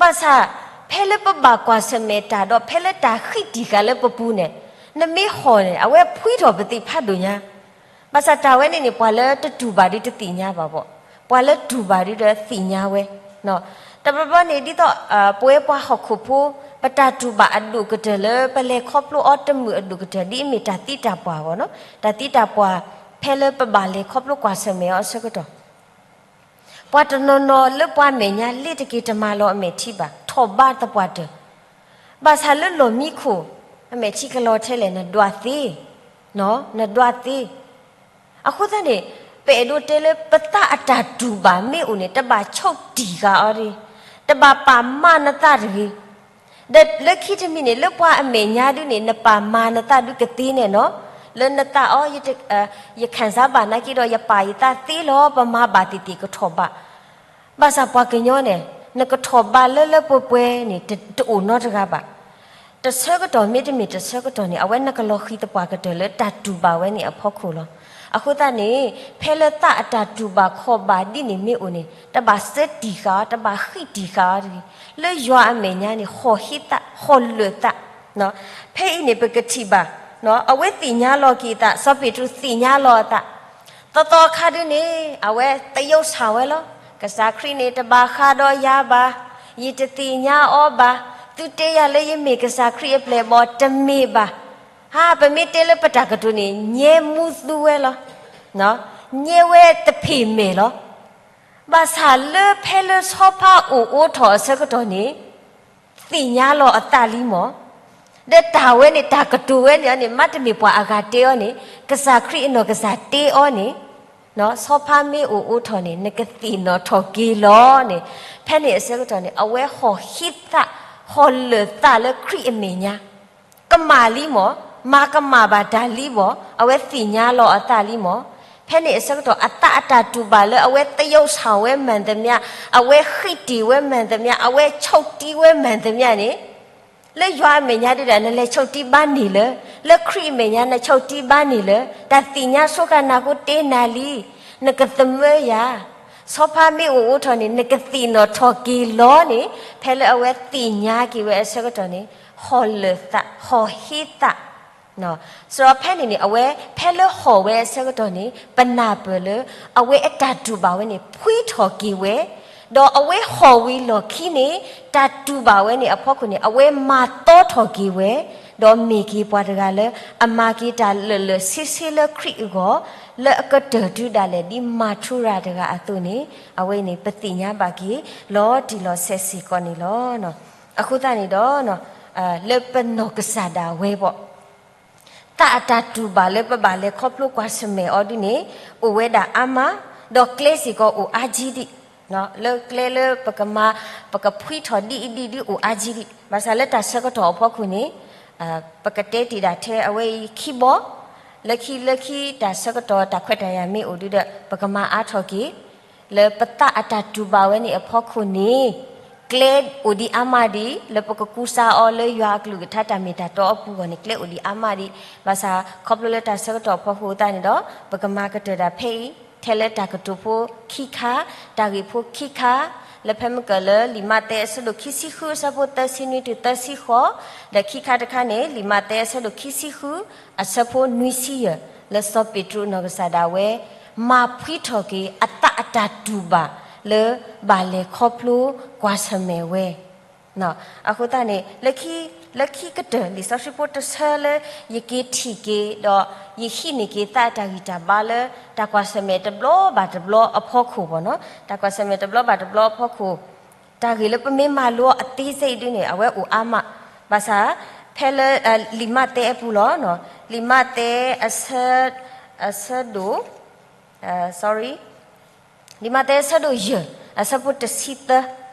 ဘၣ်ဆၣ်, ဖဲလၢပဘၣ်ကွၢ်ဆၢၣ်မဲာ်တၢ်ဒီး ဖဲလၢတၢ်ဃံးတံၢ်ဃာ်လၢပပူၤန့ၣ်, နမ့ၢ်ဟီၣ်န့ၣ် အဝဲဖှံထီၣ်ပသ့ၣ်ဖးဒိၣ်ညါ. ဘၣ်ဆၣ်တၢ်ဝဲန့ၣ်န့ၣ် ပှၤလၢတတူၢ်ဘၣ်ဒုတသ့ၣ်ညါဘၣ်ဘၣ်, ပှၤလၢတူၢ်ဘၣ်ဒုဒီးသ့ၣ်ညါဝဲ. တဘျီဘျီန့ၣ် ဒ်သိး ပဝဲပှၤဟီၣ်ခိၣ်ဖိ, ပတၢ်တူၢ်ဘၣ်အဒိၣ်ကတၢၢ်လၢပလဲၤခီဖျိအီၤတမုာ်အဒိၣ်ကတၢၢ် ဒ်အမ့ၢ်တၢ်သံတၢ်ပှၢ်အဂီၢ်န့ၣ်, တၢ်သံတၢ်ပှၢ် ဖဲလၢပဘၣ်လဲၤခီဖျိကွၢ်ဆၢၣ်မဲာ်အီၤအဆၢကတီၢ် ပှၤတနီၤနီၤလၢပှၤမဲာ်ညါလ့ၤတက့ၤတမၤလီၤအမဲာ်ထံဘၣ်, ထီၣ်ဘးသပှၢ်တၢၢ်, ဘၣ်ဆၣ်လၢလီၢ်မံခိၣ်, အမဲာ်ထံကလီၤထဲလဲၣ် နဒွးသ့, နဒွးသ့. အဃိသတးန့ၣ်, ပအဲၣ်ဒိးတဲလၢပသးအတၢ်တူၢ်ဘၣ်မ့ၢ်အိၣ်န့ၣ် တဘၣ်ဆိၣ်တံၢ်ဃာ်အီၤတဂ့ၤ, တဘၣ်ပာ်မၤနသးတဂ့ၤ. ဒီးလၢခံတမံၤန့ၣ် လၢပှၤအမဲာ်ညါဒုန့ၣ် နပာ်မၤနသးဒုကသ့န့ၣ်နီၤ, လၢနသးအီၤ, ယခံစားဘၣ်နာ်က့ဒီး ယပာ်ယသးသ့လီၤ, ပမၤဘၣ်သ့ၣ်သ့ၣ်ကထီၣ်ဘး. ဘၣ်ဆၣ်ပှၤကညီန့ၣ်, နကထီၣ်ဘးလၢလၢပှဲၤပှဲၤန့ၣ် တအိၣ်နီတဂၤဘၣ်. တဆၢကတီၢ်မ့တမ့ၢ်တဆၢကတီၢ်န့ၣ် အဝဲနကလီၤဃံၤသပှၢ်ကတၢၢ်လၢတၢ်တူၢ်ဘၣ်ဝဲန့ၣ်အဖီခိၣ်လီၤ. အဃိသတးန့ၣ်, ဖဲလၢသးအတၢ်တူၢ်ဘၣ်ခီၣ်ဘၣ်ဒ်န့ၣ်မ့ၢ်အိၣ်န့ၣ် တဘၣ်စၢတံၢ်ဃာ်အီၤ, တဘၣ်ဃံးတံၢ်ဃာ်အီၤတဂ့ၤ. လၢယွၤအမဲာ်ညါန့ၣ် ဟီၣ်ဟ့သး, ဟီၣ်လၢာ်သး. ဖဲအံၤန့ၣ်ပကထံၣ်ဘၣ်, အဝဲသ့ၣ်ညါလီၤက့ၤအသး, စီၤပ့းတရူးသ့ၣ်ညါလီၤအသး သီသီခါဒုန့ၣ် အဝဲသရုပ်ဆောင်ဝဲလီၤ. ကစၢ်ခရံာ်န့ၣ်တဘၣ်ဃးဒီးယၤဘၣ်, ယတသ့ၣ်ညါအီၤဘၣ်, သုတဲယၤလၢယမ့ၢ်ကစၢ်ခရံာ်အပျဲၢ်အဘီၣ်, တမ့ၢ်ဘၣ်. ဟါ, ပမ့ၢ်တဲလၢပတၢ်ကတိၤန့ၣ် ညဲမူသူဝဲလီၤ. ညဲဝဲတဖ့ၣ်မဲာ်လီၤ. ဘၣ်ဆၣ်လၢဖဲလၢဆီဖါအိၣ်အိးထီၣ်အဆၢကတီၢ်န့ၣ် သ့ၣ်ညါလီၤအသးလံမၢ်. ဒီးတၢ်ဝဲန့ၣ် တၢ်ကတိၤဝဲန့ၣ်န့ၣ် မ့တမ့ၢ်ပှၤအဂၤတဲအီၤန့ၣ်, ကစၢ်ခရံာ်အနီၢ်ကစၢ်တဲအီၤန့ၣ်, ဆီဖါမ့ၢ်အိၣ်အိးထီၣ်န့ၣ် နကသ့ၣ်နီၣ်ထီၣ်က့ၤလီၤန့ၣ်, ဖဲန့ၣ်အဆၢကတီၢ်န့ၣ် အဝဲဟီၣ်ဟ့သး, ဟီၣ်လၢာ်သးလၢခရံာ်အမဲာ်ညါ ကမၣ်လံမၢ်, မၤကမၣ်ဘၣ်တၢ်လံမၢ်, အဝဲသ့ၣ်ညါလီၤအသးလံမၢ်. ဖဲန့ၣ်အဆၢကတီၢ် အသးအတၢ်တူၢ်ဘၣ်လၢအဝဲသရုပ်ဆောင်ဝဲ မှန်သမျှ, အဝဲဃံးတံၢ်ဝဲ မှန်သမျှ, အဝဲဆိၣ်တံၢ်ဝဲ မှန်သမျှ န့ၣ်, လၢယွၤအမဲာ်ညါဒုဒီး နလဲၤဆိၣ်တံၢ်ဘါန့ၢ်လၢ, လၢခရံာ်အမဲာ်ညါ နဆိၣ်တံၢ်ဘါန့ၢ်လၢ, တၢ်သ့ၣ်ညါဆိဃာ်နၤဃိတဲနၤလံ, နကသမၢယၤ ဆီဖါမ့ၢ်အိၣ်အိးထီၣ်န့ၣ် နကသ့ၣ်နီၣ်ထီၣ်က့ၤလီၤန့ၣ်, ဖဲလၢအဝဲသ့ၣ်ညါက့ၤဝဲအဆၢကတီၢ်န့ၣ်, ဟီၣ်လၢာ်သး, ဟီၣ်ဟ့သး, စးဖဲန့ၣ်န့ၣ် အဝဲဖဲလၢဟီၣ်ဝဲအဆၢကတီၢ်န့ၣ် ပနၢ်ပၢၢ်လၢ အဝဲအတၢ်တူၢ်ဘၣ်ဝဲန့ၣ် ဖှံထီၣ်က့ၤဝဲ, ဒီးအဝဲဟီၣ်ဝံၤလီၢ်ခံန့ၣ် တၢ်တူၢ်ဘၣ်ဝဲန့ၣ်အဖီခိၣ်န့ၣ် အဝဲမၤသီထီၣ်က့ၤဝဲ, ဒီးမ့ၢ်က့ၤပှၤတဂၤလၢ အမၤက့ၤတၢ်လၢာ်လၢာ်ဆ့ဆ့လၢခရံာ်အဂီၢ်, လၢအကတၢၢ်တုၤဒၣ်လဲာ်ဒ်မၤထူရၤတဂၤအသိးန့ၣ်, အဝဲန့ၣ် ပသ့ၣ်ညါဘၣ်က့ၤ လီၤတံၢ်လီၤဆဲးစ့ၢ်ကီးန့ၣ်လီၤ. အဃိသတးန့ၣ်ဒီး, လၢပနီၢ်ကစၢ်ဒၣ်ဝဲဘၣ် သးအတၢ်တူၢ်ဘၣ်လၢပဘၣ်လဲၤခီဖျိကွၢ်ဆၢၣ်မဲာ်အီၤဒုန့ၣ်, အိၣ်ဝဲဒၣ်အါမး, ဒီးကျဲစ့ၢ်ကီးအိၣ်အါကံဒံး, လၢကျဲလၢပကမၤ, ပကဖှံထီၣ်ဒ်အံၤဒ်ဒုအိၣ်အါကံဒံး, ဘၣ်ဆၣ်လၢတၢ်ဆၢကတီၢ်အဖီခိၣ်န့ၣ်, ပကတဲတ့ၢ်ဒၣ်ထဲအဝဲအံၤခံဘီ, လၢခံလၢခံတၢ်ဆၢကတီၢ်တၢ်ခွဲးတၢ်ယာ်မ့ၢ်အိၣ်ဒုဒီး ပကမၤအါထီၣ်က့ၤ လၢပသးအတၢ်တူၢ်ဘၣ်ဝဲန့ၣ်အဖီခိၣ်န့ၣ်, ကျဲအိၣ်ဒံးအါမးဒံး လၢပကကူစါအီၤလၢယွၤအကလုၢ်ကထါတၢ်မ့ၢ်တၢ်တီအပူၤအဂီၢ်န့ၣ် ကျဲအိၣ်ဒံးအါမးဒံး, ဘၣ်ဆၣ်ခီဖျိလၢတၢ်ဆၢကတီၢ်အဖီခိၣ်အသးန့ၣ်ဒီး ပကမၤကတၢၢ်ဒၣ်ဖဲအံၤ, ထဲလၢတၢ်ကတိၤဖိခံခါ, တၢ်ဂ့ၢ်ဖိခံခါ, လၢဖဲမုၢ်ကၢၢ်လၢလံာ်မးသဲအဆၢဒိၣ်ခံဆံဃုအဆၢဖိသၢဆံနွံတုၤသၢဆံဃိး, ဒီးခံခါတခါန့ၣ် လံာ်မးသဲအဆၢဒိၣ်ခံဆံဃု အဆၢဖိနွံဆံယဲၢ်, လၢစီၤပ့းတရူးနီၢ်ကစၢ်ဒၣ်ဝဲ မၤဖှံထီၣ်က့ၤအသးအတၢ်တူၢ်ဘၣ်လၢဘၣ်လဲၤခီဖျိကွၢ်ဆၢၣ်မဲာ်ဝဲ. အဃိသတးန့ၣ် လၢခံကတၢၢ်လံာ်စီဆှံဖိတဆၢလၢယက့ၤထံၣ်က့ၤ ဒီးယဟံးန့ၢ်က့ၤသးအတၢ်ဂံၢ်တၢ်ဘါလၢ တၢ်ကွၢ်ဆၢၣ်မဲာ်တဘျီဘၣ်တဘျီအဖီခိၣ်ဘၣ်နီၤ, တၢ်ကွၢ်ဆၢၣ်မဲာ်တဘျီဘၣ်တဘျီအဖီခိၣ် တၢ်ဂ့ၢ်လၢပမ့ၢ်မၤလိအီၤအသေးစိတ်ဒုန့ၣ် အဝဲအိၣ်အါမး, ဘၣ်ဆၣ် ဖဲလၢ လံာ်မးသဲအပူၤလီၤ, လံာ်မးသဲအဆၢ, အဆၢဒိၣ်, sorry, လံာ်မးသဲအဆၢဒိၣ်ယဲၢ် အဆၢဖိတဆံသၢ,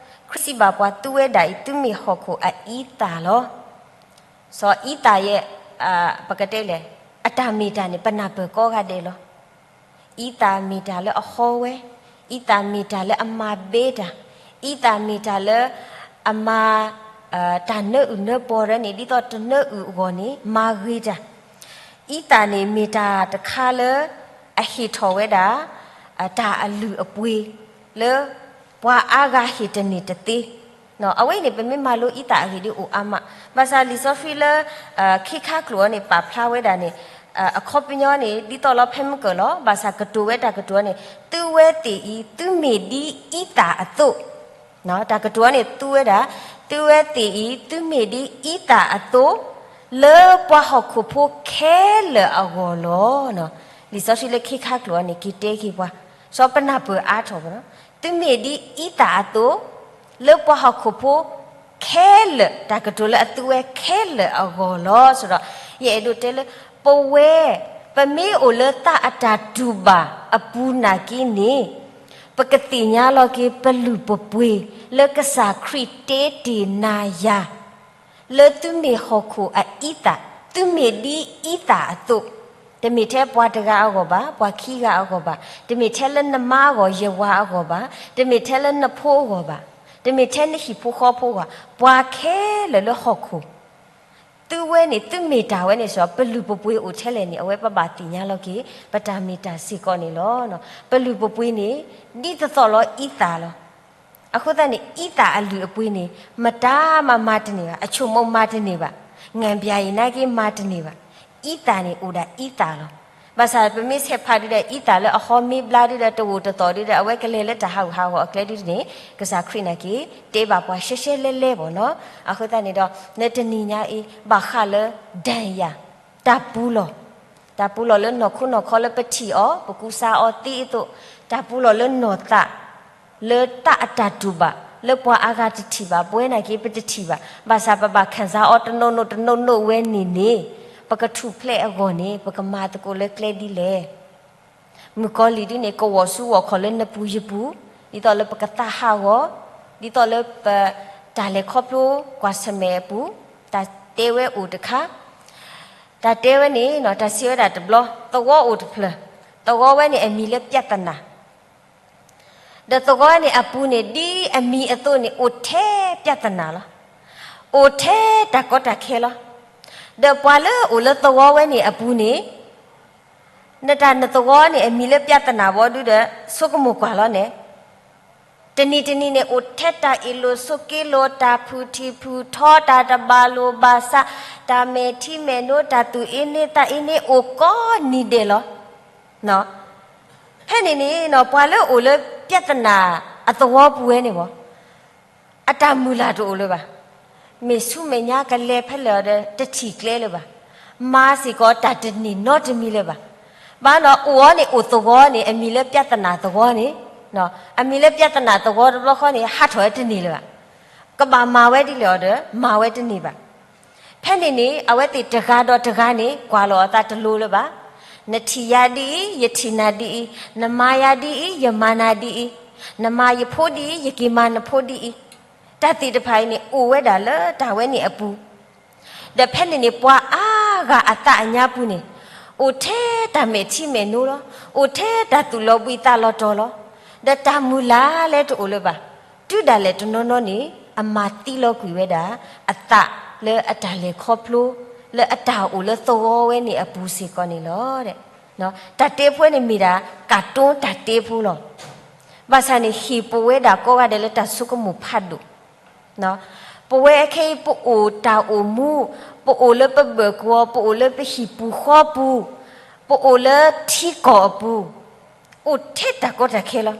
ခရံာ်စံးဘၣ်ပှၤ သုဝဲဒၣ်အံၤ သုမ့ၢ်ဟီၣ်ခိၣ်အအံသၣ်လီၤ. စီၤအံသၣ်ယဲ ပကတဲလဲၣ်, အတၢ်မ့ၢ်တၢ်န့ၣ် ပနၢ်ပၢၢ်ကိးဂၤဒဲးလီၤ. အံသၣ်မ့ၢ်တၢ်လၢအဟီဝဲ, အံသၣ်မ့ၢ်တၢ်လၢအမၤဘဲတၢ်, အံသၣ်မ့ၢ်တၢ်လၢအမၤ တၢ်နၢအုၣ်နၢပီၢ်ဒၣ်န့ၣ် ဒ်သိးတနၢအုၣ်အဂီၢ်န့ၣ် မၤဂ့ၤတၢ်. အံသၣ်န့ၣ်မ့ၢ်တၢ်တခါလၢ အဟ့ၣ်ထီၣ်ဝဲဒၣ် တၢ်အလုၢ်အပှ့ၤ လၢပှၤအါဂၤဟ့ၣ်တန့ၢ်တသ့. အဝဲအံၤန့ၣ် ပမ့ၢ်မၤလိအံသၣ်အဂ့ၢ်ဒ်အိၣ်အါမး, ဘၣ်ဆၣ်လံာ်စီဆှံလၢ ခ့ခါကျိာ်အံၤန့ၣ် ပာ်ဖျါဝဲဒၣ်န့ၣ် အခီပညီန့ၣ် ဒ်သိးလီၤဖဲမုၢ်ကၢၢ်လီၤ. ဘၣ်ဆၣ်ကတိၤဝဲတၢ်ကတိၤန့ၣ် သုဝဲသ့ၣ်အံၤ သုမ့ၢ်ဒ်အံသၣ်အသိး, တၢ်ကတိၤန့ၣ် သုဝဲဒၣ်, သုဝဲသ့ၣ်အံၤ သုမ့ၢ်ဒ်အံသၣ်အသိး လၢပှၤဟီၣ်ခိၣ်ဖိခဲလၢာ်အဂီၢ်လီၤ. လံာ်စီဆှံလၢခ့ခါကျိာ်အံၤန့ၣ် က့ၤတဲက့ၤပှၤ, စီၤပနၢ်ပၢၢ်အါထီၣ်ပနီၤ, သုမ့ၢ်ဒ်အံသၣ်အသိး လၢပှၤဟီၣ်ခိၣ်ဖိခဲလၢာ်, တၢ်ကတိၤလၢအသုဝဲခဲလၢာ်အဂီၢ်လီၤ. ဆိုတော့ ယအဲၣ်ဒိးတဲလၢ ပဝဲ ပမ့ၢ်အိၣ်လၢသးအတၢ်တူၢ်ဘၣ်အပူၤနာ်က့န့ၣ် ပကသ့ၣ်ညါလီၤက့ၤပလုၢ်ပပှ့ၤ လၢကစၢ်ခရံာ်တဲတ့ၢ်နၤယၤ လၢသုမ့ၢ်ဟီၣ်ခိၣ်အအံသၣ်, သုမ့ၢ်ဒ်အံသၣ်အသိး, တမ့ၢ်ထဲပှၤတဂၤအဂီၢ်ဘၣ်, ပှၤခံဂၤအဂီၢ်ဘၣ်, တမ့ၢ်ထဲလၢနမါအဂီၢ် ယဝၤအဂီၢ်ဘၣ်, တမ့ၢ်ထဲလၢနဖိအဂီၢ်ဘၣ်, တမ့ၢ်ထဲနဟံၣ်ဖိဃီဖိအဂီၢ်, ပှၤခဲလၢာ်လၢဟီၣ်ခိၣ် သုဝဲန့ၣ် သုမ့ၢ်တၢ်ဝဲန့ၣ် ဆိုတော့ ပလုၢ်ပပှ့ၤအိၣ်ထဲလဲၣ်န့ၣ် အဝဲပဘၣ်သ့ၣ်ညါလီၤက့ၤ ပတၢ်မ့ၢ်တၢ်စ့ၢ်ကီးန့ၣ်လီၤ. ပလုၢ်ပပှ့ၤန့ၣ် ဒ်သိးသိးလီၤအံသၣ်လီၤ. အဃိသတးန့ၣ် အံသၣ်အလုၢ်အပှ့ၤန့ၣ် မတၤမၤမၤတန့ၢ်ဘၣ်, အဆိကမိၣ်မၤတန့ၢ်ဘၣ်, ငၣ်ဘၣ်အံၤနာ်က့မၤတန့ၢ်ဘၣ်. အံသၣ်န့ၣ်အိၣ်ဒၣ်အံသၣ်လီၤ. ဘၣ်ဆၣ်ပမ့ၢ်ဆဲးဖးဒုဒီး အံသၣ်လၢအဟီမ့ၢ်ဘျါဒုဒီး တဝိၣ်တသီၣ်ဒုဒီး အဝဲကလဲၤလၢတၢ်ဟးဂူာ်ဟးဂီၤအကျဲဒုန့ၣ် ကစၢ်ခရံာ်နာ်က့ တဲဘၣ်ပှၤရှဲရှဲလဲလဲဘၣ်နီၤ. အဃိသတးန့ၣ်ဒီး နတနံၤညါအံၤ ဘၣ်ဃးလၢ ဒၣ်ယၤ တၢ်ပူၤလီၢ်, တၢ်ပူၤလီၢ်လၢနီၢ်ခိနီၢ်ခီလၢပထံၣ်အီၤ ပကူစါအီၤသ့အသိး, တၢ်ပူၤလီၢ်လၢနီၢ်သး လၢတၢ်အတၢ်တူၢ်ဘၣ် လၢပှၤအါဂၤတထံၣ်ဘၣ်, ပဝဲနာ်က့ပတထံၣ်ဘၣ်, ဘၣ်ဆၣ်ပဘၣ်ခၣ်စါအီၤတနီၢ်နီၢ်တနီၢ်နီၢ်ဝဲန့ၣ်န့ၣ် ပကထူၣ်ဖျဲးအဂီၢ်န့ၣ် ပကမၤသကိးလၢကျဲဒ်လဲၣ်. မုၣ်ကီၤလံၢ်ဒ်န့ၣ် ကဝီၤဆူဝီၤခီၣ်လၢနပူၤယပူၤ, ဒ်သိးလၢပကသးဟးဂီၤ, ဒ်သိးလၢပ တၢ်လဲၤခီဖျိကွၢ်ဆၢၣ်မဲာ်အပူၤ, တၢ်တဲဝဲအိၣ်တခါ, တၢ်တဲဝဲန့ၣ် တၢ်စံးဝဲဒၣ်တဘျီ, သဝီအိၣ်တဖျၢၣ်, သဝီဝဲန့ၣ်အမံၤလၢ ပြဿနာ, ဒီးသဝီန့ၣ်အပူၤန့ၣ် ဒ်အမံၤအသိးန့ၣ် အိၣ်ထဲ ပြဿနာ လီၤ. အိၣ်ထဲတၢ်ကီတၢ်ခဲလီၤ. ဒီးပှၤလၢအိၣ်လၢသဝီဝဲန့ၣ်အပူၤန့ၣ် နတၢ်နသဝီန့ၣ် အမံၤလၢ ပြဿနာ ဘီဒုဒီး ဆိကမိၣ်ကွၢ်လီၤန့ၣ်, တနံၤတနံၤန့ၣ် အိၣ်ထဲတၢ်အ့ၣ်လိာ်ဆိးက့လိာ်, တၢ်ဖုၣ်ထံၣ်ဖုၣ်ထီ, တၢ်တဘၣ်လိာ်ဘၣ်စး, တၢ်မဲာ်ထံမဲာ်နိ, တၢ်သူၣ်အ့န့သးအ့န့ အိၣ်ကိးနံၤဒဲးလီၤ. ဖဲန့ၣ်န့ၣ် ပှၤလၢအိၣ်လၢ ပြဿနာ အသဝီပူၤဝဲန့ၣ်ဘၣ် အတၢ်မုၢ်လၢ်တအိၣ်လၢၤဘၣ်. မ့ၢ်ဆူမဲာ်ညါကလဲၤဖဲလဲၣ်ဒီး တထံၣ်ကျဲလၢၤဘၣ်. မၤစ့ၢ်ကီးတၢ်တန့ၢ်နီတမံၤလၢၤဘၣ်. ဘၣ်နီၤ အိၣ်အီၤန့ၣ် အိၣ်သဝီန့ၣ် အမံၤလၢ ပြဿနာ သဝီန့ၣ်, အမံၤလၢ ပြဿနာ သဝီတဘျီဃီန့ၣ် ဟးထီၣ်ဝဲတန့ၢ်လၢၤဘၣ်. ကဘၣ်မၤဝဲဒ်လဲၣ်အီၤဒီး မၤဝဲတန့ၢ်ဘၣ်. ဖဲန့ၣ်န့ၣ် အဝဲသ့ၣ်တဂၤဒီးတဂၤန့ၣ် ကွၢ်လီၤအသးတလိၤလၢၤဘၣ်. နထံၣ်ယၤဒ်အံၤ ယထံၣ်နၤဒ်အံၤ, နမၤယၤဒ်အံၤ ယမၤနၤဒ်အံၤ, နမၤယဖိဒ်အံၤ ယက့ၤမၤနဖိဒ်အံၤ, တၢ်သ့ၣ်တဖၣ်အံၤန့ၣ် အိၣ်ဝဲဒၣ်လၢတၢ်ဝဲန့ၣ်အပူၤ ဒီးဖဲန့ၣ်န့ၣ် ပှၤအါဂၤအသးအညါပူၤန့ၣ် အိၣ်ထဲတၢ်မဲာ်ထံမဲာ်နိလီၤ. အိၣ်ထဲတၢ်သူၣ်လီၤဘှံးသးလီၤတီၤလီၤ. ဒီးတၢ်မုၢ်လၢ်လၢတအိၣ်လၢၤဘၣ်. တုၤဒၣ်လဲာ်တနီၤနီၤန့ၣ် အမၤသံလီၤကွံာ်ဝဲဒၣ် အသးလၢအတၢ်လဲၤခီဖျိ လၢအတၢ်အိၣ်လၢသဝီဝဲန့ၣ်အပူၤစ့ၢ်ကီးန့ၣ်လီၤ. တၢ်တဲဖိန့ၣ်မ့ၢ်ဒၣ် ကၣ်တိတၢ်တဲဖိလီၤ. ဘၣ်ဆၣ်န့ၣ် ဟ့ၣ်ပဝဲဒၣ်ကိးဂၤဒဲးလၢတၢ်ဆိကမိၣ်ဖးဒိၣ် ပဝဲခဲအံၤ ပအိၣ်တၢ်အိၣ်မူ, ပအိၣ်လၢပဘၢၣ်ကဝီၤ, ပအိၣ်လၢပဟံၣ်ပူၤဃီပူၤ, ပအိၣ်လၢထံကီၢ်အပူၤ, အိၣ်ထဲတၢ်ကီတၢ်ခဲလီၤ.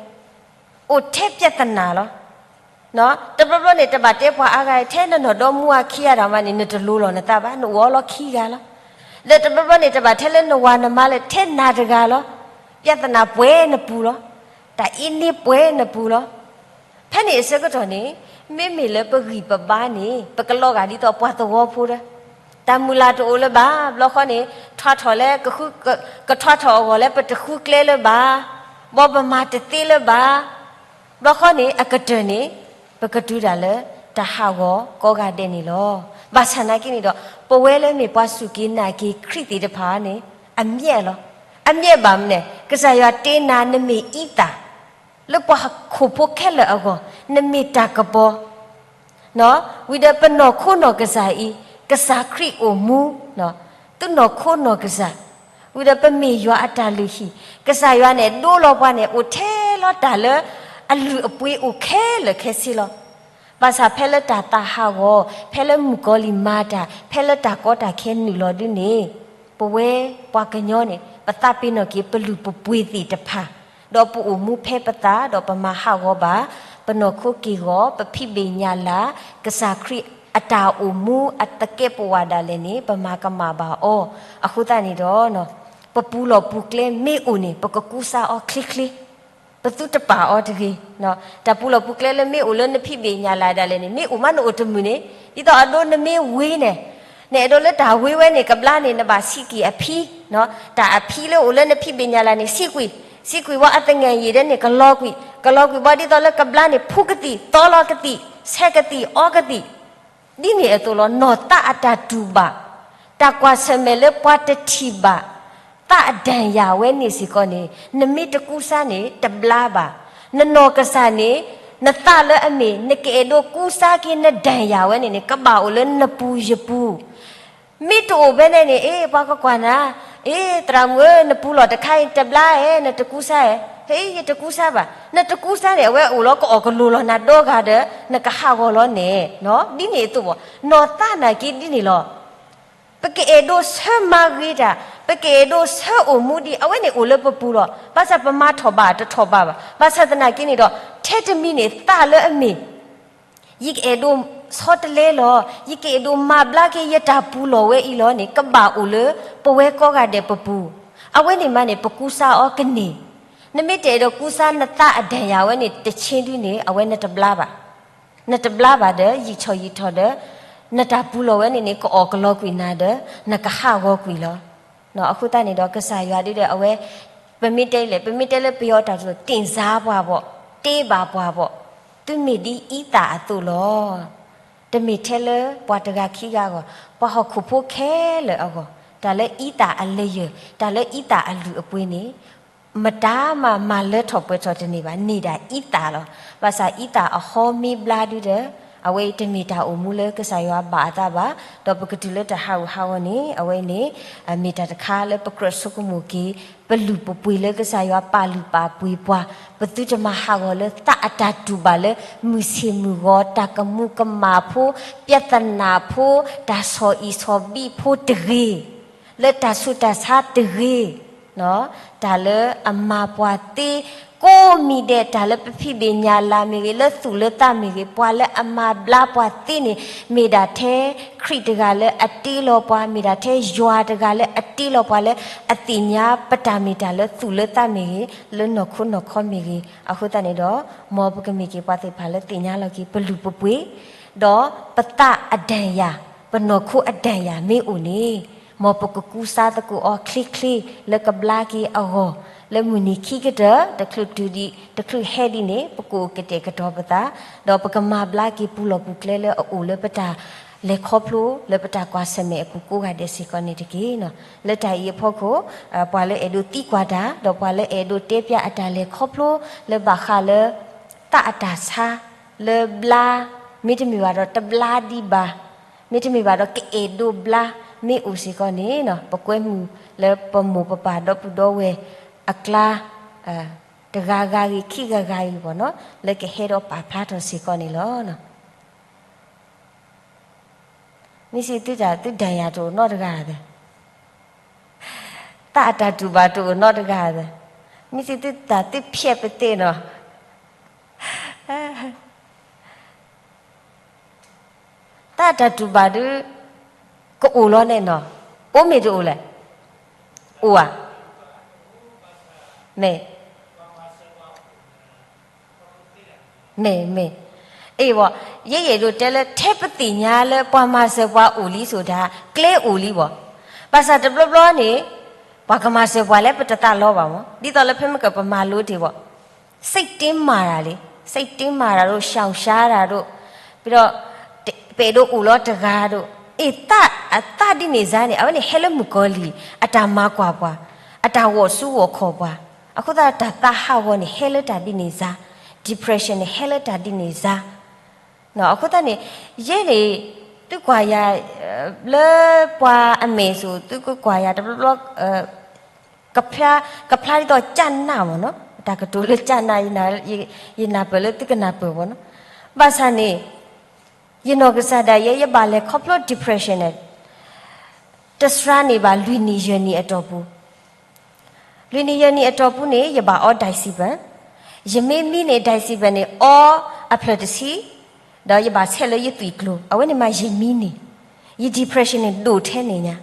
အိၣ်ထဲ ပြဿနာ လီၤ. တဘျီဘျီန့ၣ် တဘၣ်တဲပှၤအါဂၤ ထဲနနီၢ်ဒီမူအခံဂၤတၢ်မးန့ၣ် နတလိၤလီၤနသးဘၣ်, နအိၣ်အီၤလီၤခံဂၤလီၤ. ဒီးတဘျီဘျီန့ၣ် တဘၣ်ထဲလၢနဝၤနမါလၢ ထဲနၤတဂၤလီၤ. ပြဿနာ ပှဲၤနပူၤလီၤ. တၢ်အ့န့ပှဲၤနပူၤလီၤ. ဖဲန့ၣ်အဆၢကတီၢ်န့ၣ် မ့မ့ၢ်လၢပဂံၢ်ပဘါန့ၣ် ပကလီၤဂာ်ဒ်သိးပှၤသဝီဖိဒီး တၢ်မုၢ်လၢ်တအိၣ်လၢၤဘၣ်. ဘျီဃီန့ၣ် ထွါထီၣ်လၢ ကဃု ကထွါထီၣ်အဂီၢ်လၢ ပတဃုကျဲလၢၤဘၣ်, ဘီပမၤတသ့လၢၤဘၣ်. ဘျီဃီန့ၣ် အကတၢၢ်န့ၣ် ပကတုၤဒၣ်လၢတၢ်ဟးဂီၤကိးဂၤဒဲးန့ၣ်လီၤ. ဘၣ်ဆၣ်နာ်က့န့ၣ်ဒီး ပဝဲလၢမ့ၢ်ပှၤစူၢ်က့ၤနာ်က့ၤခရံာ်သ့ၣ်တဖၣ်န့ၣ် အမျဲၢ်လီၤ. အမျဲၢ်ဘၣ်မနုၤလဲၣ်, ကစၢ်ယွၤတဲနၤ နမ့ၢ်အံသၣ် လၢပှၤဟီၣ်ခိၣ်ဖိခဲလၢာ်အဂီၢ်, နမ့ၢ်တၢ်ကပီၤ ဝံၤဒီးပနီၢ်ခိနီၢ်ကစၢ်အံၤ, ကစၢ်ခရံာ်အိၣ်မူ သုနီၢ်ခိနီၢ်ကစၢ်, ဝံၤဒီးပမ့ၢ်ယွၤအတၢ်လုၢ်ဟံၣ်, ကစၢ်ယွၤန့ၣ် ဒိလီၤပှၤန့ၣ် အိၣ်ထဲလီၤတၢ်လၢအလုၢ်အပှ့ၤအိၣ်ခဲလၢာ်ခဲဆ့လီၤ. ဘၣ်ဆၣ်ဖဲလၢတၢ်သးဟးဂီၤ, ဖဲလၢမုၣ်ကီၤလံၢ်မၤတၢ်, ဖဲလၢတၢ်ကီတၢ်ခဲနုာ်လီၤဒုန့ၣ်, ပဝဲပှၤကညီန့ၣ် ပသးပ့ၤနီၣ်က့ၤပလုၢ်ပပှ့ၤသ့ၣ်တဖၣ်, ဒီးပအိၣ်မူဖဲပသး ဒီးပမၤဟးဂီၤဘၣ်, ပနီၢ်ခိက့ၢ်ဂီၤ, ပဖံးဘ့ၣ်ညၣ်လၤ, ကစၢ်ခရံာ်အတၢ်အိၣ်မူအသကဲးပဝးဒၣ်လဲာ်န့ၣ် ပမၤကမၣ်ဘၣ်အီၤ. အဃိသတးန့ၣ်ဒီး ပပူၤလီၢ်ပူၤကျဲမ့ၢ်အိၣ်န့ၣ် ပကကူစါအီၤချ့ချ့, ပသုတပာ်အီၤတဂ့ၤ. တၢ်ပူၤလီၢ်ပူၤကျဲလၢမ့ၢ်အိၣ်လၢနဖံးဘ့ၣ်ညၣ်လၤဒၣ်လဲာ်န့ၣ် မ့ၢ်အိၣ်မးနအိၣ်တမုာ်န့ၣ်, ဒ်သိးအဒိနမ့ၢ်ဝ့န့ၣ်, နအဲၣ်ဒိးလၢတၢ်ဝ့ဝဲန့ၣ် ကဘျါန့ၣ် နဘၣ်ဆံးကွံာ်အဖံ, တၢ်အဖံလၢအိၣ်လၢနဖံးဘ့ၣ်ညၣ်လၤန့ၣ် ဆံးကွံာ်, ဆံးကွံာ်ဝံၤအသငဲၣ်ယံာ်ဒၣ်န့ၣ် ကလီၤကွံာ်, ကလီၤကွံာ်ဘၣ်ဒ်သိးလၢကဘျါန့ၣ် ဖှူကသံၣ်, သီလီၤကသံၣ်, ဆဲးကသံၣ်, အီကသံၣ် ဒ်န့ၣ်အသိးလီၤ. နီၢ်သးအတၢ်တူၢ်ဘၣ်, တၢ်ကွၢ်ဆၢၣ်မဲာ်လၢပှၤတထံၣ်ဘၣ်, သးအဒၣ်ယၤဝဲန့ၣ်စ့ၢ်ကီးန့ၣ် နမ့ၢ်တကူစါန့ၣ် တဘျါဘၣ်. နနီၢ်ကစၢ်န့ၣ် နသးလၢအမ့ၢ် နကအဲၣ်ဒိးကူစါက့ၤနဒၣ်ယၤဝဲန့ၣ်န့ၣ် ကဘၣ်အိၣ်လၢနပူၤယပူၤ မ့ၢ်တအိၣ်ဖဲန့ၣ်န့ၣ် အ့ ပှၤကကွၢ်နၤ, အ့ သရၣ်မုၣ်ဧၢ နပူၤလီၢ်တခါအံၤ တဘျါဧဲ နတကူစါဧဲ, ဟ့ ယတကူစါဘၣ်, နတကူစါန့ၣ် အဝဲအိၣ်လီၤ ကအီၣ်ကလိာ်လီၤနၤဒီဂၤဒီး နကဟးဂီၤလီၤန့ၣ်, ဒ်န့ၣ်အသိးဘၣ်. နီၢ်သးနာ်က့ဒ်န့ၣ်လီၤ. ပကအဲၣ်ဒိးဆၢမၤဂ့ၤတၢ်, ပကအဲၣ်ဒိးဆၢအိၣ်မူဒံး အဝဲန့ၣ်အိၣ်လၢပပူၤလီၤ. ဘၣ်ဆၣ်ပမၤထီၣ်ဘၣ်တထီၣ်ဘၣ်ဘၣ်. ဘၣ်ဆၣ်သနာ်က့န့ၣ်ဒီး ထဲတမံၤန့ၣ် သးလၢအမ့ၢ် ယကအဲၣ်ဒိးဆီတလဲလီၤ, ယကအဲၣ်ဒိးမၤဘျါက့ၤယတၢ်ပူၤလီၢ်ဝဲအံၤလီၤန့ၣ် ကဘၣ်အိၣ်လၢပဝဲကိးဂၤဒဲးပပူၤ. အဝဲန့ၣ်မးန့ၣ် ပကူစါအီၤကန့ၢ်. နမ့ၢ်တအဲၣ်ဒိးကူစါနသးအဒၣ်ယၤဝဲန့ၣ် တဆ့ဒုန့ၣ် အဝဲနတဘျါဘၣ်. နတဘျါဘၣ်ဒီး ယံာ်ဆီၣ်ယံာ်ထီၣ်ဒီး နတၢ်ပူၤလီၢ်ဝဲန့ၣ်န့ၣ် ကအီၣ်ကလီကွံာ်နၤဒီး နကဟးဂီၤကွံာ်လီၤ. အဃိသတးန့ၣ်ဒီး ကစၢ်ယွၤဒ်ဒီးအဝဲ ပမ့ၢ်တဲလဲၣ်, ပမ့ၢ်တဲလၢပယီၤတၢ်ကတိၤ သင်္ဇာပှၤဘၣ်, တ့ဘၣ်ပှၤဘၣ်, သုမ့ၢ်ဒ်အံသၣ်အသိးလီၤ. တမ့ၢ်ထဲလၢပှၤတဂၤခံဂၤအဂီၢ်, ပှၤဟီၣ်ခိၣ်ဖိခဲလၢာ်အဂီၢ်, တၢ်လၢအံသၣ်အလၢယၢၢ်, တၢ်လၢအံသၣ်အလုၢ်အပှ့ၤန့ၣ် မတၤမၤမၤလၢထီၣ်ပှဲၤထီၣ်တန့ၢ်ဘၣ်, န့ၢ်ဒၣ်အံသၣ်လီၤ. ဘၣ်ဆၣ်အံသၣ်အဟီမ့ၢ်ဘျါဒုဒီး အဝဲအံၤတမ့ၢ်တၢ်အိၣ်မူလၢကစၢ်ယွၤဘၣ်အသးဘၣ်, ဒီးပကတုၤလၢတၢ်ဟးဂူာ်ဟးဂီၤန့ၣ် အဝဲအံၤန့ၣ် မ့ၢ်တၢ်တခါလၢပကြၢးဆိကမိၣ်က့ၤ ပလုၢ်ပပှ့ၤလၢကစၢ်ယွၤပာ်လုၢ်ပာ်ပှ့ၤပှၤ, ပသုတမၤဟးဂီၤလၢသးအတၢ်တူၢ်ဘၣ်လၢ မုၢ်ဆ့ၣ်မုၢ်ဂီၤ, တၢ်ကမူၤကမၣ်ဖိ, ပြဿနာဖိ, တၢ်ဆီၣ်အံၣ်ဆီၣ်ဘံၣ်ဖိတဂ့ၤ, လၢတၢ်ဆူးတၢ်ဆါတဂ့ၤ, တၢ်လၢအမၤပှၤသ့ကိးမံၤဒဲး, တၢ်လၢပဖံးဘ့ၣ်ညါလၤမ့ၢ်ဂ့ၤ, လၢသူၣ်လၢသးမ့ၢ်ဂ့ၤ, ပှၤလၢအမၤဘျါပှၤသ့န့ၣ် မ့ၢ်ဒၣ်ထဲခရံာ်တဂၤလၢအတ့လီၤပှၤ, မ့ၢ်ဒၣ်ထဲယွၤတဂၤလၢအတ့လီၤပှၤ လၢအသ့ၣ်ညါပတၢ်မ့ၢ်တၢ်လၢသူၣ်လၢသးမ့ၢ်ဂ့ၤ, လၢနီၢ်ခိနီၢ်ခီမ့ၢ်ဂ့ၤ. အဃိသတးန့ၣ်ဒီး မ်ပကမ့ၢ်က့ၤပှၤသ့ၣ်တဖၣ်လၢသ့ၣ်ညါလီၤက့ၤပလုၢ်ပပှ့ၤ ဒီးပသးအဒၣ်ယၤ, ပနီၢ်ခိအဒၣ်ယၤမ့ၢ်အိၣ်န့ၣ်, မ်ပကကူစါသကိးအီၤချ့ချ့လၢကဘျါက့ၤအဂီၢ်, လၢမုၢ်နံၤခံကတၢၢ် တချုးတုၤဒံး တချုးဟဲဒံးန့ၣ် ပကအိၣ်ကတဲာ်ကတီၤပသး, ဒီးပကမၤဘျါက့ၤပူၤလီၢ်ပူၤကျဲလၢအအိၣ်လၢပတၢ်လဲၤခီဖျိ လၢပတၢ်ကွၢ်ဆၢၣ်မဲာ်အပူၤကိးဂၤဒဲးစ့ၢ်ကီးန့ၣ်တက့ၢ်. လၢတၢ်အံၤအဖီခိၣ်, ပှၤလၢအဲၣ်ဒိးသံကွၢ်တၢ်, ဒီးပှၤလၢအဲၣ်ဒိးတဲပျးအတၢ်လဲၤခီဖျိ လၢဘၣ်ဃးလၢ သးအတၢ်ဆါ လၢဘျါ, မ့တမ့ၢ်ဘၣ်ဒီးတဘျါဒံးဘၣ်, မ့တမ့ၢ်ဘၣ်ဒီးကအဲၣ်ဒိးဘျါ မ့ၢ်အိၣ်စ့ၢ်ကီးန့ၣ်, ပကွဲမုာ်လၢပမိၢ်ပပၢ်ဒီပုၢ်ဒီဝဲၢ်အကျါ, တဂၤဂၤဂ့ၤ ခံဂၤဂၤဂ့ၤဘၣ်နီၤ, လၢကဟဲဒီးပာ်ဖျါထီၣ်စ့ၢ်ကီးန့ၣ်လီၤ. မ့ၢ်စံးသုတၢ်သုဒၣ်ယၤတအိၣ်နီတဂၤသ့, သးအတၢ်တူၢ်ဘၣ်တအိၣ်နီတဂၤသ့, မ့ၢ်စံးသုတၢ်သုဖျဲးပသ့နီၤ, သးအတၢ်တူၢ်ဘၣ်ဒုး ကအိၣ်လီၤန့ၣ်နီၤ, အိၣ်မ့ၢ်တအိၣ်လဲၣ်, အိၣ်ဧါ, မ့ၢ် မ့ၢ်မ့ၢ်, အ့ၣ်ဘၣ်, ယဲယအဲၣ်ဒိးတဲလၢ ထဲပသ့ၣ်ညါလၢပှၤမၤစၢၤပှၤအိၣ်လံဆိတၢ် ကျဲအိၣ်လံဘၣ်, ဘၣ်ဆၣ်တဘျီဘျီန့ၣ် ပှၤကမၤစၢၤပှၤလၢပတသးလီဘၣ်မ့ၢ် ဒ်သိးလၢဖဲမ့ၢ်ကပမၤလိတ့ၢ်ဘၣ်, စိတ်တင်းမာတာလံ, စိတ်တင်းမာတာတို့ ရှောင်ရှားတာတို့, ပြီးတော့ ပအဲၣ်ဒိးအိၣ်လီၤတဂၤဒီး အ့ၣ် အသးဒ်န့ၣ်စါန့ၣ် အဝဲန့ၣ်ဟဲလၢမုၣ်ကီၤလံၢ် အတၢ်မၤကွၢ်ပှၤ, အတၢ်ဂီၤဆူဂီၤခီၣ်ပှၤ, အဃိသတးတၢ်သးဟးဂီၤန့ၣ် ဟဲလၢတၢ်ဒ်န့ၣ်စါ, depression န့ၣ် ဟဲလၢတၢ်ဒ်န့ၣ်စါ. အဃိသတးန့ၣ် ယဲန့ၣ် သုကွၢ်ယၤ လၢပှၤအမဲာ်စိၤ သုကကွၢ်ယၤတဘျီဘျီ ကဖျါ ကဖျါဒ်သိးကၢ်နၢ်မ့ၢ်နီၤ, တၢ်ကတိၤလၢကၢ်နၢ် ယနၢ်ပၢၢ်လၢသုကနၢ်ပၢၢ်မ့ၢ်နီၤ. ဘၣ်ဆၣ်န့ၣ် ယနီၢ်ကစၢ်ဒၣ်ယဲ ယဘၣ်လဲၤခီဖျိ depression န့ၣ် တစှၤန့ၢ်ဘၣ်လွံၢ်နံၣ်ယဲၢ်နံၣ်အတီၢ်ပူၤ, လွံၢ်နံၣ်ယဲၢ်နံၣ်အတီၢ်ပူၤန့ၣ် ယဘၣ်အီ diazepam, ယမ့ၢ်မံန့ၢ် diazepam န့ၣ် အီအဖျၢၣ်တဆံ, ဒီးယဘၣ်ဆဲးလၢယသွံၣ်ကျိၤ, အဝဲန့ၣ်မးယမံန့ၢ်, ယ depression န့ၣ်ဒိၣ်ထဲန့ၣ်ညါ.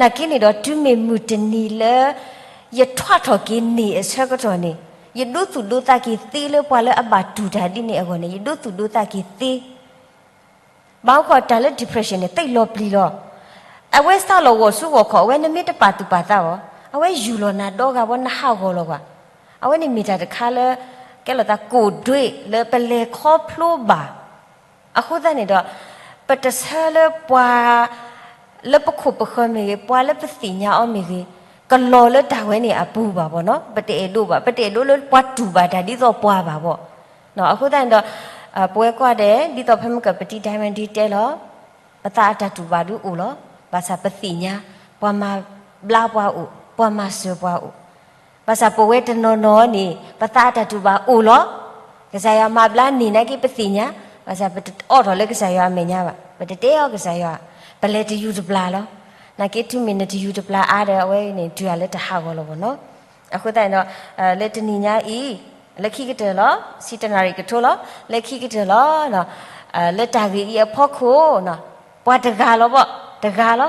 နာ်က့န့ၣ်ဒီး တုၤမ့ၢ်မုၢ်တနံၤလၢ ယထွးထီၣ်က့ၤန့ၢ်အဆၢကတီၢ်န့ၣ် ယဒိသူၣ်ဒိသးက့ၤသ့လၢပှၤလၢအဘၣ်တူၢ်တၢ်ဒ်န့ၣ်အဂီၢ်န့ၣ် ယဒိသူၣ်ဒိသးက့ၤသ့. ဘၣ်မနုၤဃိတၢ်လၢ depression န့ၣ် သ့ၣ်လီၤပျံၤလီၤ. အဝဲစးလီၤဂီၤဆူဂီၤခီၣ် အဝဲနမ့ၢ်တပာ်သူၣ်ပာ်သးအီၤ အဝဲယူၢ်လီၤနၤဒီဂၤဘၣ် နဟးဂီၤလီၤဘၣ်. အဝဲန့ၣ်မ့ၢ်တၢ်တခါလၢ ကဲလိာ်သး ကိၣ်ဒွ့လၢပလဲၤခီဖျိဘၣ်. အဃိသတးန့ၣ်ဒီး ပတဆၢလၢပှၤ လၢပခိၣ်ပဃၢၤမ့ၢ်ဂ့ၤ ပှၤလၢပသ့ၣ်ညါအီၤမ့ၢ်ဂ့ၤ ကလီၤလၢတၢ်ဝဲန့ၣ်အပူၤဘၣ်ဘၣ်နီၤ. ပတအဲၣ်ဒိးဘၣ်, ပတအဲၣ်ဒိးလၢပှၤတူၢ်ဘၣ်တၢ်ဒ်သိးပှၤဘၣ်ဘၣ်. အဃိသတးန့ၣ်ဒီး ပဝဲကွၢ်ဒဲး ဒ်သိးဖဲမုၢ်ကပတံ diamond ဒ်တဲလီၤ ပသးအတၢ်တူၢ်ဘၣ်ဒုးအိၣ်လီၤ. ဘၣ်ဆၣ်ပသ့ၣ်ညါ ပှၤမၤဘျါပှၤအိၣ်, ပှၤမၤစၢၤပှၤအိၣ်. ဘၣ်ဆၣ်ပဝဲတနီၤနီၤန့ၣ် ပသးအတၢ်တူၢ်ဘၣ်အိၣ်လီၤ. ကစၢ်ယွၤမၤဘျါန့ၢ်နာ်က့ပသ့ၣ်ညါ, ဘၣ်ဆၣ်ပတအိးထီၣ်လၢကစၢ်ယွၤအမဲာ်ညါဘၣ်, ပတတဲအီၤကစၢ်ယွၤ, ပလဲၤတယူၤတပျၢ်လီၤ. နာ်က့တုၤမ့ၢ်နတယူၤတပျၢ်အါဒီး အဝဲန့ၣ် တုၤအလၢတဟးဂီၤလီၤဘၣ်နီၤ. အဃိသတးန့ၣ်ဒီး လၢတနံၤညါအံၤ လၢခံကတၢၢ်လီၤ, ဆံတနၣ်ရံၣ်ကထိလီၤ, လၢခံကတၢၢ်လီၤ လၢတၢ်ဂ့ၢ်အံၤအဖီခိၣ် ပှၤတဂၤလီၤဘၣ်, တဂၤလီၤ.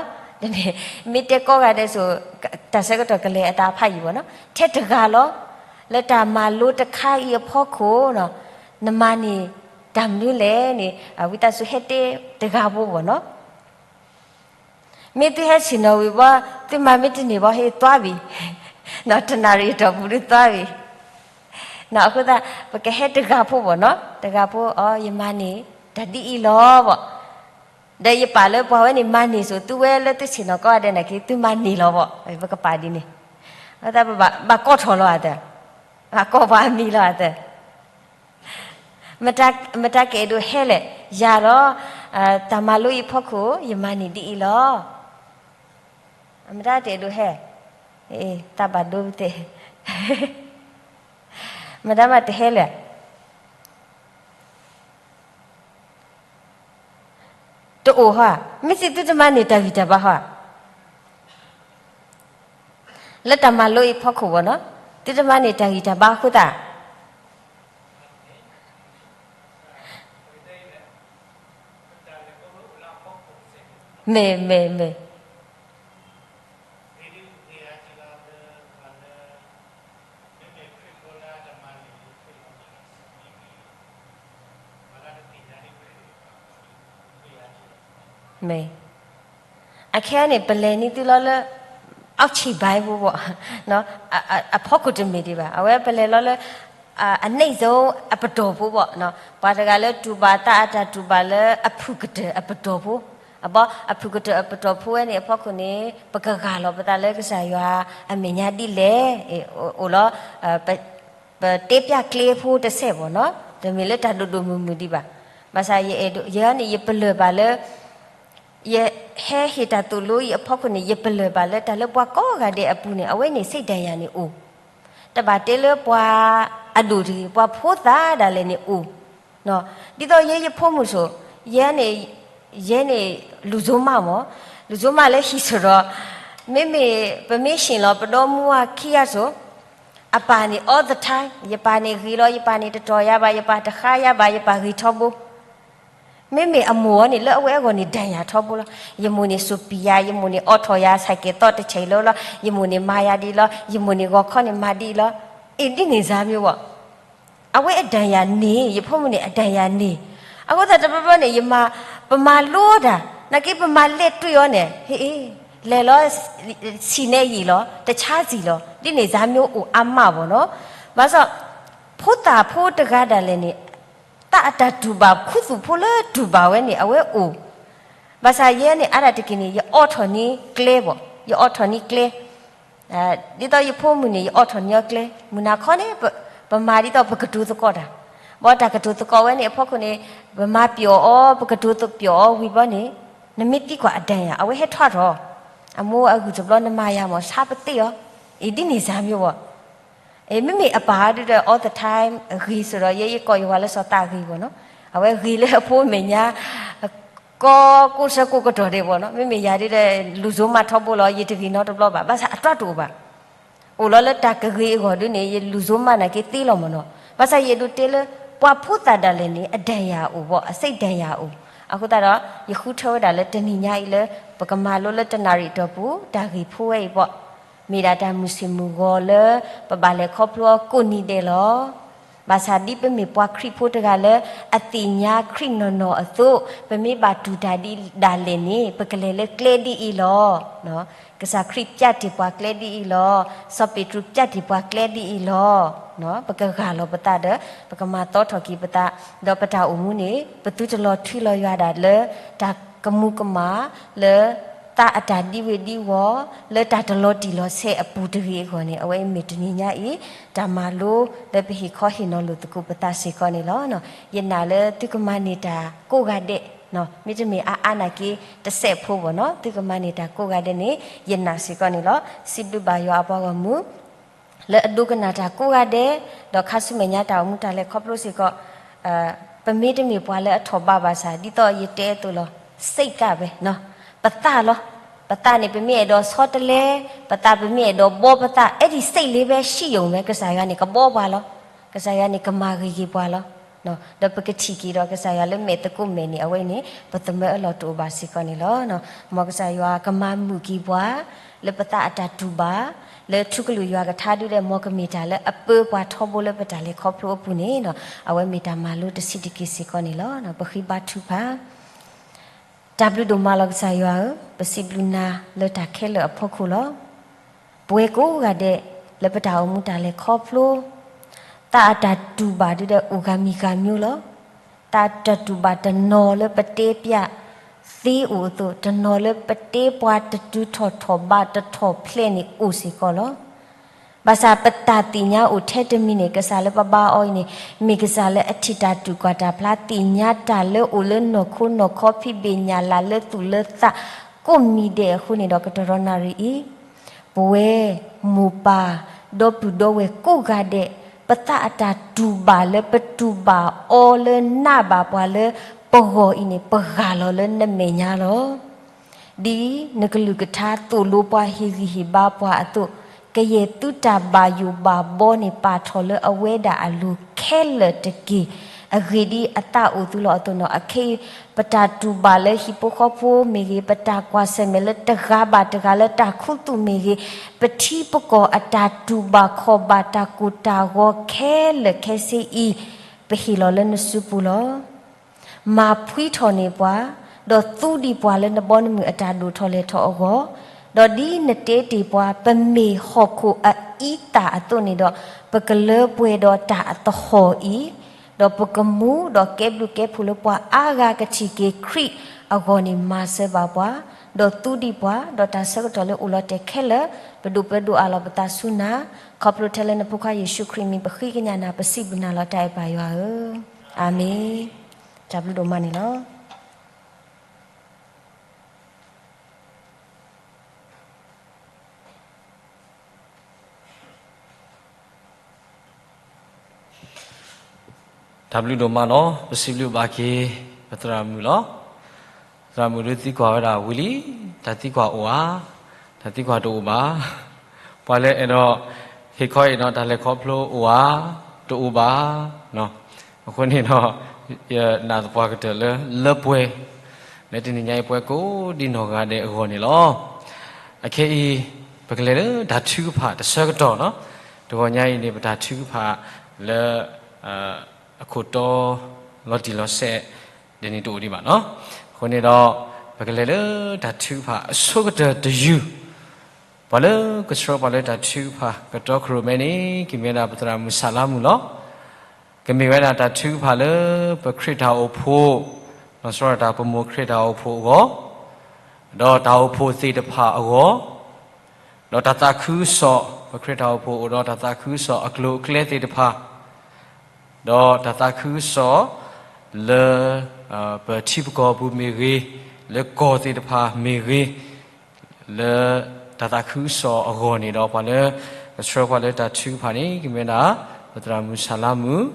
မ့ၢ်တဲကိးဂၤဒဲးစိၤ တၢ်ဆၢကတီၢ်ကလဲၤအသးဖးယံာ်ဘၣ်နီၤ, ထဲတဂၤလီၤ. လၢတၢ်မၤလိတခါအံၤအဖီခိၣ် နမၤန့ၢ်တၢ်မနုၤလဲၣ်န့ၣ် ဝံသးစူၤဟဲတဲတဂၤဖိဘၣ်နီၤ. မ့ၢ်သုဟဲဆ့ၣ်နီၤဝံၤဘၣ် သုမၤမ့ၢ်တန့ၢ်ဘၣ် ဟဲသွားပြီ, တနၣ်ရံၣ်အတီၢ်ပူၤဒုးသွားပြီ. အဃိသတး ပကဟဲတဂၤဖိဘၣ်နီၤ, တဂၤဖိ အိ ယမၤန့ၢ်တၢ်ဒ်အံၤလီၤဘၣ်. ဒီးယပာ်လၢပှၤဝဲန့ၣ်မၤန့ၢ်စိၤ သုဝဲလၢသုဆ့ၣ်နီၤကိးဂၤဒဲးနာ်က့ သုမၤန့ၢ်လီၤဘၣ်. ပကပာ်ဒ်န့ၣ်, အဃိသတး ဘၣ်ကိးထီၣ်လီၤအသး, ဘၣ်ကိးပှၤအမံၤလီၤအသး. မတၤကအဲၣ်ဒိးဟဲလဲၣ်, ယၤလီၤ, တၢ်မၤလိအံၤဖီခိၣ် ယမၤန့ၢ်ဒ်အံၤလီၤ. မတၤတအဲၣ်ဒိးဟဲ, သးဘၣ်ဒိပသ့ၣ်, မတၤမးတဟဲလဲၣ်. တအိၣ်ဟီဧါ, မ့ၢ်စံးသုတမၤန့ၢ်တၢ်ဂံၢ်တၢ်ဘါဟီဧါ. လၢတၢ်မၤလိအံၤဖီခိၣ်ဘၣ်နီၤ, သုတမၤန့ၢ်တၢ်ဂံၢ်တၢ်ဘါအဃိသတး မ့ၢ် မ့ၢ် မ့ၢ် မ့ၢ် အခဲအံၤန့ၣ် ပလဲၤန့ၢ်သုလီၤလၢ အောက်ခြေပိုင်းဖိဘၣ်, အဖီခိၣ်တမ့ၢ်ဒံးဘၣ်. အဝဲပလဲၤလီၤလၢ အနိမ့်ဆုံး အပတီၢ်ဖိဘၣ်. ပှၤတဂၤလၢတူၢ်ဘၣ်သးအတၢ်တူၢ်ဘၣ်လၢအဖုၣ်ကတၢၢ်အပတီၢ်ဖိ, အဘီ အဖုၣ်ကတၢၢ်အပတီၢ်ဖိဝဲန့ၣ်အဖီခိၣ်န့ၣ် ပကဂၤလီၤပသးလၢကစၢ်ယွၤအမဲာ်ညါဒ်လဲၣ်. အိၣ်လီၤ ပတဲပျၢ်ကျဲဖိတစဲးဘၣ်နီၤ, တမ့ၢ်လၢတၢ်ဒိၣ်ဒိၣ်မုၢ်မုၢ်ဒံးဘၣ်. ဘၣ်ဆၣ်ယအဲၣ်ဒိး ယဲန့ၣ် ယပလၢၢ်ဘၣ်လၢ ယဟဲဟ့ၣ်တၢ်သိၣ်လိအံၤအဖီခိၣ်န့ၣ် ယပလၢၢ်ဘၣ်လၢတၢ်လၢပှၤကိးဂၤဒဲးအပူၤန့ၣ် အဝဲန့ၣ် စိတ်ဒဏ်ရာ န့ၣ်အိၣ်, တဘၣ်တဲလၢပှၤအဒိၣ်တဂ့ၤ, ပှၤဖိသၣ်ဒၣ်လဲာ်န့ၣ်အိၣ်. ဒ်သိးယဲယဖိမုၣ်စိၤ, ယဲန့ၣ် ယဲန့ၣ် လူၤစိမးမၢ်, လူၤစိမးလၢဟံၣ်စိၤဒီး မ့မ့ၢ်ပမ့ၢ်ဆ့ၣ်လီၤပဒီမူအခံဂၤစိၤ, အပၢ်န့ၣ် all the time ယပၢ်န့ၣ်ဂ့ၤလီၤ, ယပၢ်န့ၣ်တတီၢ်ယၤဘၣ်, ယပၢ်တဃါယၤဘၣ်, ယပၢ်ဂ့ၤထီဘိ မ့မ့ၢ်အမိၢ်အီၤန့ၣ် လၢအဝဲအဂီၢ်န့ၣ် ဒဏ်ရာ ထီဘိလီၤ. ယမိၢ်န့ၣ်စိာ်ပံာ်ယၤ, ယမိၢ်န့ၣ်အိးထီၣ်ယၤ ဆိုင်ကယ်သော့တဆဲးလၢလီၤ, ယမိၢ်န့ၣ်မၤယၤဒ်လီၤ, ယမိၢ်န့ၣ်ဂီၤခီန့ၣ်မၤဒ်လီၤ. အ့ၣ် ဒ်န့ၣ်စါမ့ၢ်ဘၣ်, အဝဲအဒဏ်ရာန့ၣ်, ယဖိမုၣ်န့ၣ်အဒဏ်ရာန့ၣ်, အဃိသတးတဘျီဘျီန့ၣ် ယမၤ, ပမၤလိတၢ်, နာ်က့ပမၤလဲၤတွံၢ်အီၤန့ၣ်, ဟ့ၣ်, လဲၤလီၤ, ဆံးနဲယံာ်လီၤ, တဆါစံၣ်လီၤ, ဒ်န့ၣ်စါမ့ၢ်အိၣ်အါမးဘၣ်နီၤ. ဘၣ်ဆၣ် ဖိသၣ်ဖိတဂၤဒၣ်လဲာ်န့ၣ် သးအတၢ်တူၢ်ဘၣ် ခူသူၣ်ဖိလၢတူၢ်ဘၣ်ဝဲန့ၣ် အဝဲအိၣ်. ဘၣ်ဆၣ်ယဲန့ၣ် အါဒၣ်တက့ၢ်န့ၣ် ယအိးထီၣ်န့ၢ်ကျဲဘၣ်, ယအိးထီၣ်န့ၢ်ကျဲ, ဒ်သိးယဖိမုၣ်န့ၣ် ယအိးထီၣ်န့ၢ်အီၤကျဲ, မုၢ်နၤခီန့ၣ် ပမၤဒ်သိးပကတိၤသကိးတၢ်, ဘၣ်တၢ်ကတိၤသကိးဝဲန့ၣ် အဖီခိၣ်န့ၣ် ပမၤပျီၣ်အီၤ ပကတိၤပျီၣ်အီၤဝံၤဘျီန့ၣ် နမ့ၢ်သံကွၢ်အဒၣ်ယၤ အဝဲဟဲထွါထီၣ်, အမိၢ်အဂုၢ်တဘျီနမၤယၤမ့ၢ် ဆါပသ့အီၤ, အံၤဒ်န့ၣ်စၢ်မ့ၢ်ဘၣ် မ့မ့ၢ်အပၢ်ဒုဒီး all the time ဂ့ၤစိဒီး ယဲယကိးယဝၤလၢစီၤသးဂ့ၤဘၣ်နီၤ, အဝဲဂ့ၤလၢအဖိမဲာ်ညါ ကိးကိးဆၢကိးကတီၢ်ဒဲးဘၣ်နီၤ, မ့မ့ၢ်ယၤဒုဒီး လူၤစိမးထီဘိလီၤ ယတဂ့ၤနီတဘျီဘၣ်, ဘၣ်ဆၣ်အတြီတအိၣ်ဘၣ်, အိၣ်လီၤလၢတၢ်ကဂ့ၤအဂီၢ်ဒုန့ၣ် ယလူၤစိမးနာ်က့သ့လီၤမ့ၢ်နီၤ, ဘၣ်ဆၣ်ယအဲၣ်ဒိးတဲလၢ ပှၤဖိသၣ်ဒၣ်လဲာ်န့ၣ် အဒၣ်ယၤအိၣ်ဘၣ် အစ့ဒၣ်ယၤအိၣ်, အဃိသတးဒီး ယဃုထၢဝဲဒၣ်လၢတနံၤညါအံၤလၢ ပကမၤလိလၢတနၣ်ရံၣ်တီၢ်ပူၤ တၢ်ဂ့ၢ်ဖိဝဲအံၤဘၣ် မ့ၢ်ဒၣ်တၢ်မုာ်ဆ့ၣ်မုာ်ဂီၤလၢ ပဘၣ်လဲၤခီဖျိအကိးနံၤဒဲးလီၤ. ဘၣ်ဆၣ်ဒ်ပမ့ၢ်ပှၤခရံာ်ဖိတဂၤလၢ အသ့ၣ်ညါခရံာ်နီၢ်နီၢ်အသိး ပမ့ၢ်ဘၣ်တူၢ်တၢ်ဒ်ဒၣ်လဲာ်န့ၣ် ပကလဲၤလၢကျဲဒ်အံၤလီၤ. ကစၢ်ခရံာ်ပျၢ်တ့ၢ်ပှၤကျဲဒ်အံၤလီၤ. စီၤပ့းတရူးပျၢ်တ့ၢ်ပှၤကျဲဒ်အံၤလီၤ. ပကဂၢ်လီၤပသးဒီး ပကမၤသီထီၣ်က့ၤပသး ဒီးပတၢ်အိၣ်မူန့ၣ် ပသုတလီၤထွံလီၤယွၤဒၣ်လၢ တၢ်ကမူၤကမၣ်လၢ သးအတၢ်ဒံဝ့ၤဒံဝီၤ လၢတၢ်တလီၤတံၢ်လီၤဆဲးအပူၤတဂ့ၤအဂီၢ်န့ၣ် အဝဲအံၤမ့ၢ်တနံၤညါအံၤ တၢ်မၤလိလၢပဟ့ၣ်ခီဟ့ၣ်နီၤလိာ်သကိးပသးစ့ၢ်ကီးန့ၣ်လီၤ. ယနာ်လၢသုကမၤန့ၢ်တၢ်ကိးဂၤဒဲး, မ့တမ့ၢ်အါအါနာ်က့တစဲးဖိဘၣ်နီၤ, သုကမၤန့ၢ်တၢ်ကိးဂၤဒဲးန့ၣ် ယနာ်စ့ၢ်ကီးန့ၣ်လီၤ. စံးဘျုးဘၣ်ယွၤအပှၤဂီၢ်မုၢ် လၢအဒိကနၣ်တၢ်ကိးဂၤဒဲး, ဒီးခါဆူမဲာ်ညါတၢ်အိၣ်မူတၢ်လဲၤခီဖျိစ့ၢ်ကီး, ပမ့တမ့ၢ်ပှၤလၢအထီၣ်ဘးဘၣ်ဆၣ် ဒ်သိးယတဲအသိးလီၤ, စ့ၢ်ကီးဝဲ, ပသးလီၤ. ပသးန့ၣ် ပမ့ၢ်အဲၣ်ဒိးဆီတလဲ, ပသးပမ့ၢ်အဲၣ်ဒိးဘီပသး အဲၣ်ဒိးစ့ၢ်လ့ဝဲ ဆံးယိာ်ဝဲ ကစၢ်ယွၤန့ၣ် ကဘီပှၤလီၤ. ကစၢ်ယွၤန့ၣ် ကမၤဂ့ၤက့ၤပှၤလီၤ. ဒီးပကထံၣ်က့ၤဒီးကစၢ်ယွၤလၢမဲာ်သကိးမဲာ်န့ၣ် အဝဲန့ၣ် ပသမၢအလီၢ်တအိၣ်ဘၣ်စ့ၢ်ကီးန့ၣ်လီၤ. မ်ကစၢ်ယွၤကမၤမုာ်က့ၤပှၤ လၢပသးအတၢ်တူၢ်ဘၣ်, လၢထူကလုာ်ယွၤကထါဒုဒီး မ်ကမ့ၢ်တၢ်လၢအပၢပှၤထီဘိလၢပတၢ်လဲၤခီဖျိအပူၤန့ၣ်, အဝဲမ့ၢ်တၢ်မၤလိတဆံးတက့ၢ်စ့ၢ်ကီးန့ၣ်လီၤ. ပဃ့ဘါထုကဖၣ် တၢ်ဘျုးဒိၣ်မးလီၤကစၢ်ယွၤဧၢ, ပစံးဘျုးနၤလၢတၢ်ခဲလၢာ်အဖီခိၣ်လီၤ. ပဝဲကိးဂၤဒဲး လၢပတၢ်အိၣ်မူတၢ်လဲၤခီဖျိ သးအတၢ်တူၢ်ဘၣ်ဒုဒီးအိၣ်ဂၤမံၤဂၤမံၤလီၤ. တၢ်တတူၢ်ဘၣ်တနီၤလၢပတဲပျးသ့အိၣ်အသိး တနီၤလၢပတဲပှၤတတုၤထီၣ်ထီၣ်ဘးတထီၣ်ဖျဲးန့ၣ်အိၣ်စ့ၢ်ကီးလီၤ. ဘၣ်ဆၣ်ပတၢ်သ့ၣ်ညါအိၣ်ထဲတမံၤန့ၣ် ကစၢ်လၢပဘါအီၤအံၤန့ၣ် မ့ၢ်ကစၢ်လၢအထံၣ်တၢ်တူၢ်ကွၢ်တၢ်ဖျါ သ့ၣ်ညါတၢ်လၢအိၣ်လၢနီၢ်ခိနီၢ်ခီ ဖံးဘ့ၣ်ညၣ်လၢ်လၢသူၣ်လၢသး ကိးမံၤဒဲးအဃိန့ၣ်ဒီး ကတီၢ်ဒီးနၣ်ရံၣ်အံၤ ပဝဲ မိၢ်ပၢ် ဒီပုၢ်ဒီဝဲၢ်ကိးဂၤဒဲး ပသးအတၢ်တူၢ်ဘၣ်လၢပတူၢ်ဘၣ်အီၤလၢနးဘၣ်ပှၤလၢပဂီၢ်အံၤန့ၣ် ပဂၢ်လီၤလၢနမဲာ်ညါလီၤ. ဒ်နကလုၢ်ကထါသိၣ်လိပှၤဟ့ၣ်ဂံၢ်ဟ့ၣ်ဘါပှၤအသိး, ကယဲၢ်သုတၢ်ဘၣ်ယိၣ်ဘၣ်ဘီန့ၣ် ပာ်ထီၣ်လၢအဝဲဒၣ်အလိၤခဲလၢာ်တက့ၢ်. အဂ့ၢ်ဒ်အသးအိၣ်သုလီၤအသိးနီၤ, အခဲအံၤ ပတၢ်တူၢ်ဘၣ်လၢဟံၣ်ဖိဃီဖိမ့ၢ်ဂ့ၤ, ပတၢ်ကွၢ်ဆၢၣ်မဲာ်လၢတဂၤဘၣ်တဂၤလၢတၢ်ခူသူၣ်မ့ၢ်ဂ့ၤ, ပထံပကီၢ်အတၢ်တူၢ်ဘၣ်ခီၣ်ဘၣ်တၢ်ကိၢ်တၢ်ဂီၤခဲလၢာ်ခဲဆ့အံၤ, ပဟ့ၣ်လီၤလၢနစုပူၤလီၤ. မၤဖှံထီၣ်န့ၢ်ပှၤ, ဒီးသူဒံးပှၤလၢနဘီနမုၢ်အတၢ်ဒိၣ်ထီၣ်လဲၤထီၣ်အဂီၢ်, ဒီးဒ်နတဲတ့ၢ်ပှၤ ပမ့ၢ်ဟီၣ်ခိၣ်အအံသၣ်အသိးန့ၣ်ဒီး, ပကလၢပှဲၤဒီးတၢ်အသဟီၣ်အံၤ, ဒီးပကမူဒီးကဲဘျုးကဲဖှိၣ်လၢပှၤအါဂၤကထံၣ်က့ၤခရံာ်အဂီၢ်န့ၣ် မၤစၢၤဘၣ်ပှၤ, ဒီးသူဒံးပှၤ, ဒီးတၢ်ဆၢကတီၢ်လၢအိၣ်လီၤတဲာ်ခဲလၢာ်, ပဒိၣ်ပၢဒိၣ်အးလီၤပသးဆူနၤ, ခီဖျိထဲလၢနဖိခွါယ့ၣ်ၡူးခရံာ်မံၤ ပဃ့ကညးနၤ ပစံးဘျုးနၤလီၤ တၢ်အဲၣ်ပၢ်ယွၤဧၢ, အၤမ့ၣ်. တၢ်ဘျုးဒိၣ်မးန့ၣ်လီၤ. တၢ်ဘျုးဒိၣ်မးလီၤ. ပစံးဘျုးဘၣ်က့ၤ ပသရၣ်မုၣ်လီၤ. သရၣ်မုၣ်ဒုးသံကွၢ်ဝဲဒၣ်ဝံၤလံ, တၢ်သံကွၢ်အိၣ်ဧါ, တၢ်သံကွၢ်တအိၣ်ဘၣ်. ပှၤလၢအဲၣ်ဒိး ဟ့ၣ်ခီအံၤဒီး တၢ်လဲၤခီဖျိအိၣ်ဧါ, တအိၣ်ဘၣ်. အဃိန့ၣ်ဒီး ယနာ်သပှၢ်ကတၢၢ်လၢ လၢပှဲၤ လၢတနံၤညါအံၤပဝဲကိးဒံနီၢ်ဂၤဒဲးအဂီၢ်န့ၣ်လီၤ. အခဲအံၤ ပကလဲၤလၢတၢ်ထုကဖၣ်တဆၢကတီၢ်နီၤ. တဂီၤညါအံၤန့ၣ် ပတၢ်ထုကဖၣ်လၢ အခိၣ်တီ လီၤတံၢ်လီၤဆဲး ဒ်န့ၣ်တအိၣ်ဒံးဘၣ်နီၤ. အဃိန့ၣ်ဒီး ပကလဲၤလၢတၢ်ထုကဖၣ်အဆိကတၢၢ်တယုၢ်, ပှၤလၢကဆှၢ ပှၤလၢတၢ်ထုကဖၣ် ကတီခိၣ်ရိၣ်မဲန့ၣ် ကမ့ၢ်ဝဲဒၣ်ပသရၣ်မုၣ်ဆၣ်လါမုၣ်လီၤ. ကမ့ၢ်ဝဲဒၣ်တၢ်ထုကဖၣ်လၢပခရံာ်တၢ်အိၣ်ဖှိၣ်, လီၤဆီဒၣ်တၢ်ပမိၢ်ခရံာ်တၢ်အိၣ်ဖှိၣ်အဂီၢ် ဒီးတၢ်အိၣ်ဖှိၣ်သ့ၣ်တဖၣ်အဂီၢ်, ဒီးတၢ်သးခုကစီၣ်, ပခရံာ်တၢ်အိၣ်ဖှိၣ်အိၣ်ဒီးတၢ်သးခုကစီၣ်အကျိၤအကျဲသ့ၣ်တဖၣ်, ဒီးတၢ်သးခုကစီၣ်လၢ ပထံပကီၢ်အပူၤမ့ၢ်ဂ့ၤ, လၢကီၢ်သ့ၣ်တဖၣ်မ့ၢ်ဂ့ၤ, လၢတၢ်သးခုကစီၣ်အဂီၢ်န့ၣ်ဒီး ပှၤလၢ ကဆှၢပှၤလၢတၢ်ထုကဖၣ်န့ၣ် ကမ့ၢ်ဝဲဒၣ် ပသရၣ်မုၣ်ဆၣ်လါမုၣ်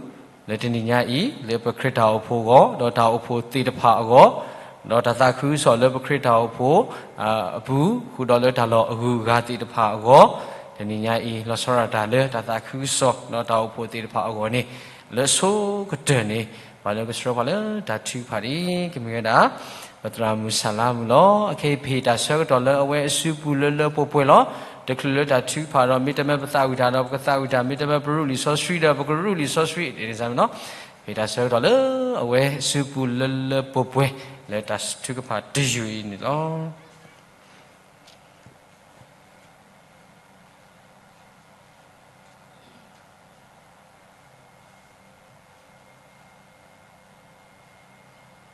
လၢတနံၤညါအံၤ လၢပခရံာ်တၢ်အိၣ်ဖှိၣ်အဂီၢ်, ဒီးတၢ်အိၣ်ဖှိၣ်သ့ၣ်တဖၣ်အဂီၢ်, ဒီးတၢ်သးခုကစီၣ်လၢပခရံာ်တၢ်အိၣ်ဖှိၣ်အပူၤ, ဃုာ်ဒီးလၢတၢ်လီၢ်အဂုၤအဂၤသ့ၣ်တဖၣ်အဂီၢ်, တနံၤညါအံၤ လီၤဆီဒၣ်တၢ်လၢတၢ်သးခုကစီၣ် ဒီးတၢ်အိၣ်ဖှိၣ်သ့ၣ်တဖၣ်အဂီၢ်န့ၣ် လၢအဆိကတၢၢ်န့ၣ် ပှၤလၢကဆှၢပှၤလၢတၢ်ထုကဖၣ်န့ၣ် ကမ့ၢ်ဝဲဒၣ် ပသရၣ်မုၣ်ဆၣ်လါမုၣ်လီၤ. အခဲအံၤ ပဟ့ၣ်တၢ်ဆၢကတီၢ်လၢအဝဲအစုပူၤလၢလၢပှဲၤပှဲၤလီၤ. တချုးလၢတၢ်ထုကဖၣ်ဒီး မ့တမ့ၢ်ပသးဝံၣ်တၢ်ဒီး ပကသးဝံၣ်တၢ်, မ့တမ့ၢ်ပရူးလံာ်စီဆှံဒီး ပကရူးလံာ်စီဆှံ, ဒ်န့ၣ်မ့ၢ်နီၤ. ပဟ့ၣ်တၢ်ဆၢကတီၢ်လၢအဝဲအစုပူၤလၢလၢပှဲၤပှဲၤ လၢတၢ်ထုကဖၣ်တယုၢ်အံၤန့ၣ်လီၤ.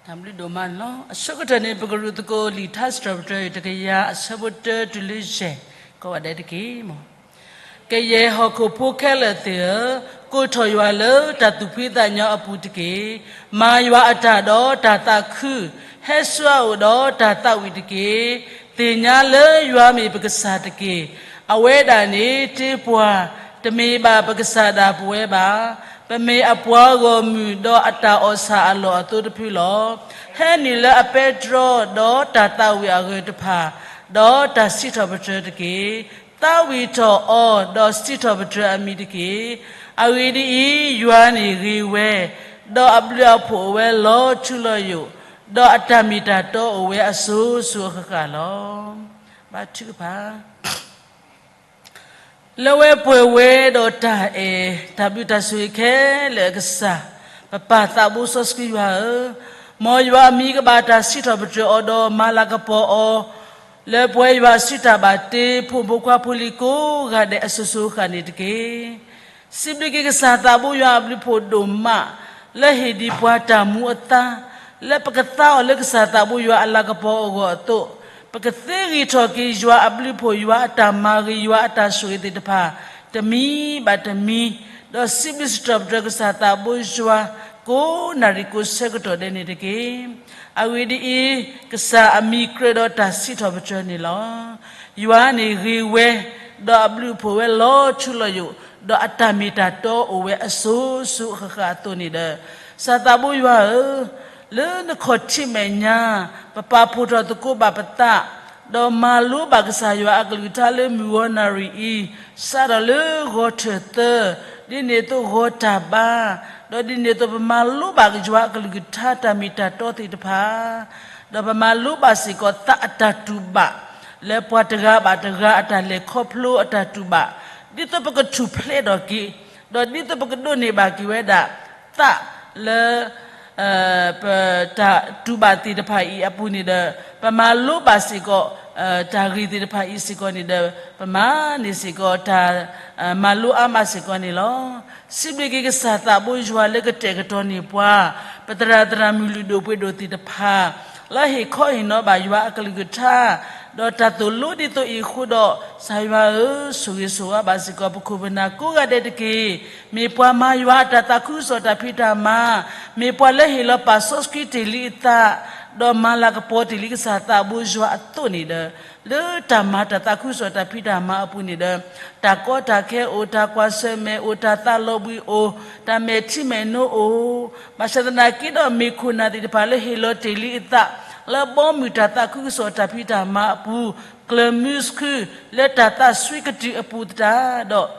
တၢ်ဘျုးဒိၣ်မးန့ၣ်လီၤ. အဆိကတၢၢ်န့ၣ် ပကရူၢ်သကိးလံာ်ထါစံးထီၣ်ပတြၢၤတကယၤအဆၢဖိတၢတုၤလၢယဲၢ်, ကိးဂၤဒဲးတက့ၢ်. ကယဲၢ်ဟီၣ်ခိၣ်ဖိခဲလၢာ်သ့ၣ်ဧၢ, ကိးထီၣ်ယွၤလၢတၢ်သူၣ်ဖှံသးညီအပူၤတက့ၢ်. မၤယွၤအတၢ်ဒီးတၢ်သးခု, ဟဲဆူအအိၣ်ဒီးတၢ်သးဝံၣ်တက့ၢ်. သ့ၣ်ညါလၢယွၤမ့ၢ်ပကစၢ်တက့ၢ်. အဝဲဒၣ်န့ၣ်တ့ပှၤ, တမ့ၢ်ဘၣ်ပကစၢ်ဒၣ်ပဝဲဘၣ်. ပမ့ၢ်အပှၤဂီၢ်မုၢ်ဒီးအတၢ်အီၣ်ဆၣ်အလီၢ်အသိတဖုလီၤ. ဟဲနုာ်လၢအပဲတြီဒီးတၢ်သးဝံၣ်အဂၢၢ်တဖၣ်, ဒီးတၢ်စံးထီၣ်ပတြၢၤတက့ၢ်. သးဝံၣ်ထီၣ်အီၤဒီးစံးထီၣ်ပတြၢၤအမံၤတက့ၢ်. အဂ့ၢ်ဒ်အံၤ, ယွၤန့ၣ်ဂ့ၤဝဲ, ဒီးအဘျုးအဖှိၣ်အိၣ်ဝဲလီၤထူလီၤယိာ်, ဒီးအတၢ်မ့ၢ်တၢ်တီအိၣ်ဝဲအစိၤစိၤအဃၣ်ဃၣ်လီၤ. ဘါထုကဖၣ် လၢဝဲပှဲၤဝဲဒီးတၢ်အဲၣ်တၢ်ဘျုးတၢ်ဆိၣ်ဂ့ၤခဲလၢာ်အကစၢ်, ပပၢ်သးဘိစီဆှံယွၤဧၢ, မ်ယွၤအမံၤကဘၣ်တၢ်စံးထီၣ်ပတြၢၤအီၤဒီးမၤလၤကပီၤအီၤ, လၢပဝဲယွၤအစုတၢ်ဘၣ်တ့ ဖိမုၣ်ဖိခွါဖိလံၤကိးဂၤဒဲးအစိၤစိၤအဃၣ်ဃၣ်န့ၣ်တက့ၢ်. စံးဘျုးက့ၤကစၢ်သးဘိယွၤအဘျုးဖှိၣ်ဒိၣ်မး, လၢဟ့ၣ်ဒံးပှၤတၢ်မူအသါ, လၢပကသါအီၤလၢကစၢ်သးဘိယွၤအလၤကပီၤအဂီၢ်အသိး, ပကသ့ဂံၢ်ထီၣ်က့ၤယွၤအဘျုးဖှိၣ် ယွၤအတၢ်မၤဂ့ၤ ယွၤအတၢ်ဆိၣ်ဂ့ၤသ့ၣ်တဖၣ်, တမံၤဘၣ်တမံၤ, ဒီးစံးဘျုးစံးထီၣ်ပတြၢၤကစၢ်သးဘိယွၤ, ကိးနၣ်ရံၣ်ကိးဆၢကတီၢ်ဒဲးန့ၣ်တက့ၢ်. အဂ့ၢ်ဒ်အံၤ, ကစၢ်အမံၤကြၢးဒီးတၢ်စံးထီၣ်ပတြၢၤန့ၣ်လီၤ. ယွၤန့ၣ်ဂ့ၤဝဲ, ဒီးအဘျုးအဖှိၣ်ဝဲလီၤထူလီၤယိာ်, ဒီးအတၢ်မ့ၢ်တၢ်တီအိၣ်ဝဲအစိၤစိၤအဃၣ်ဃၣ်အသိးန့ၣ်ဒီး, ကစၢ်သးဘိယွၤဧၢ, လၢနခီၣ်ထံးမဲာ်ညါ, ပပာ်ဖှိၣ်ထီၣ်သကိးဘၣ်ပသး, ဒီးမၤလိဘၣ်ကစၢ်ယွၤအကလုၢ်ကထါလၢမုၢ်ဂီၤနၣ်ရံၣ်အံၤ, စးထီၣ်လၢဂီၤထၢၣ်သၢ, ဒ်န့ၣ်အသိးဂီၤတၢ်ဘါ, ဒီးဒ်န့ၣ်အသိးပမၤလိဘၣ်ယွၤအကလုၢ်ကထါတၢ်မ့ၢ်တၢ်တီသ့ၣ်တဖၣ်, ဒီးပမၤလိဘၣ်စ့ၢ်ကီးသးအတၢ်တူၢ်ဘၣ်, လၢပှၤတဂၤဘၣ်တဂၤအတၢ်လဲၤခီဖျိအတၢ်တူၢ်ဘၣ်, ဒ်သိးပကထူၣ်ဖျဲးထီၣ်က့ၤ, ဒီးဒ်သိးပကဒိးန့ၢ်ဘၣ်က့ၤဝဲဒၣ်, သးလၢ ပတၢ်တူၢ်ဘၣ်သ့ၣ်တဖၣ်အံၤအပူၤန့ၣ်ဒီး, ပမၤလိဘၣ်စ့ၢ်ကီး တၢ်ဂ့ၢ်သ့ၣ်တဖၣ်အံၤစ့ၢ်ကီးန့ၣ်ဒီး, ပမၤန့ၢ်စ့ၢ်ကီးတၢ် မၤလိအါမးစ့ၢ်ကီးန့ၣ်လီၤ. စံးဘျုးက့ၤကစၢ်သးဘိယွၤလၢကတဲာ်ကတီၤန့ၢ်ပှၤ, ပသရၣ်သရၣ်မုၣ်လုၢ်ဒိၣ်ပှ့ၤဒိၣ်သ့ၣ်တဖၣ်, လၢဟ့ၣ်ခီဟ့ၣ်နီၤဘၣ်ယွၤအကလုၢ်ကထါ, ဒီးတၢ်သိၣ်လိဒ်သိးအံၤအဃိဒီး, ကစၢ်ယွၤဧၢ, ဆိၣ်ဂ့ၤဆိၣ်ဝါဘၣ်စ့ၢ်ကီးပခိၣ်ပနၢ်ကိးဂၤဒဲးတက့ၢ်. မ့ၢ်ပှၤမၤယွၤအတၢ်သးခုကစီၣ်တၢ်ဖံးတၢ်မၤ, မ့ၢ်ပှၤလၢဟ့ၣ်လီၤပာ်စီဆှံတ့ၢ်လံအသး, ဒီးမၤလၤကပီၤတ့ၢ်လံကစၢ်သးဘိယွၤအသိးန့ၣ်ဒီး, လၢတၢ်မၤတၢ်သးခုကစီၣ်တၢ်ဖံးတၢ်မၤအပူၤန့ၣ်ဒီး, တၢ်ကီတၢ်ခဲအိၣ်, တၢ်ကွၢ်ဆၢၣ်မဲာ်အိၣ်, တၢ်သးလီၤဘှံးအိၣ်, တၢ်မဲာ်ထံမဲာ်နိအိၣ်, ဘၣ်ဆၣ်သနာ်က့ဒီးမ့ၢ်ခိၣ်နၢ်သ့ၣ်တဖၣ်လၢဟ့ၣ်လီၤတ့ၢ်လံအသး, လၢဘီမုၢ်တၢ်သးခုကစီၣ်တၢ်ဖံးတၢ်မၤအပူၤ, ကျၢၤမုဆှု, လၢတၢ်သးစွံကတုာ်အပူၤသတးဒီး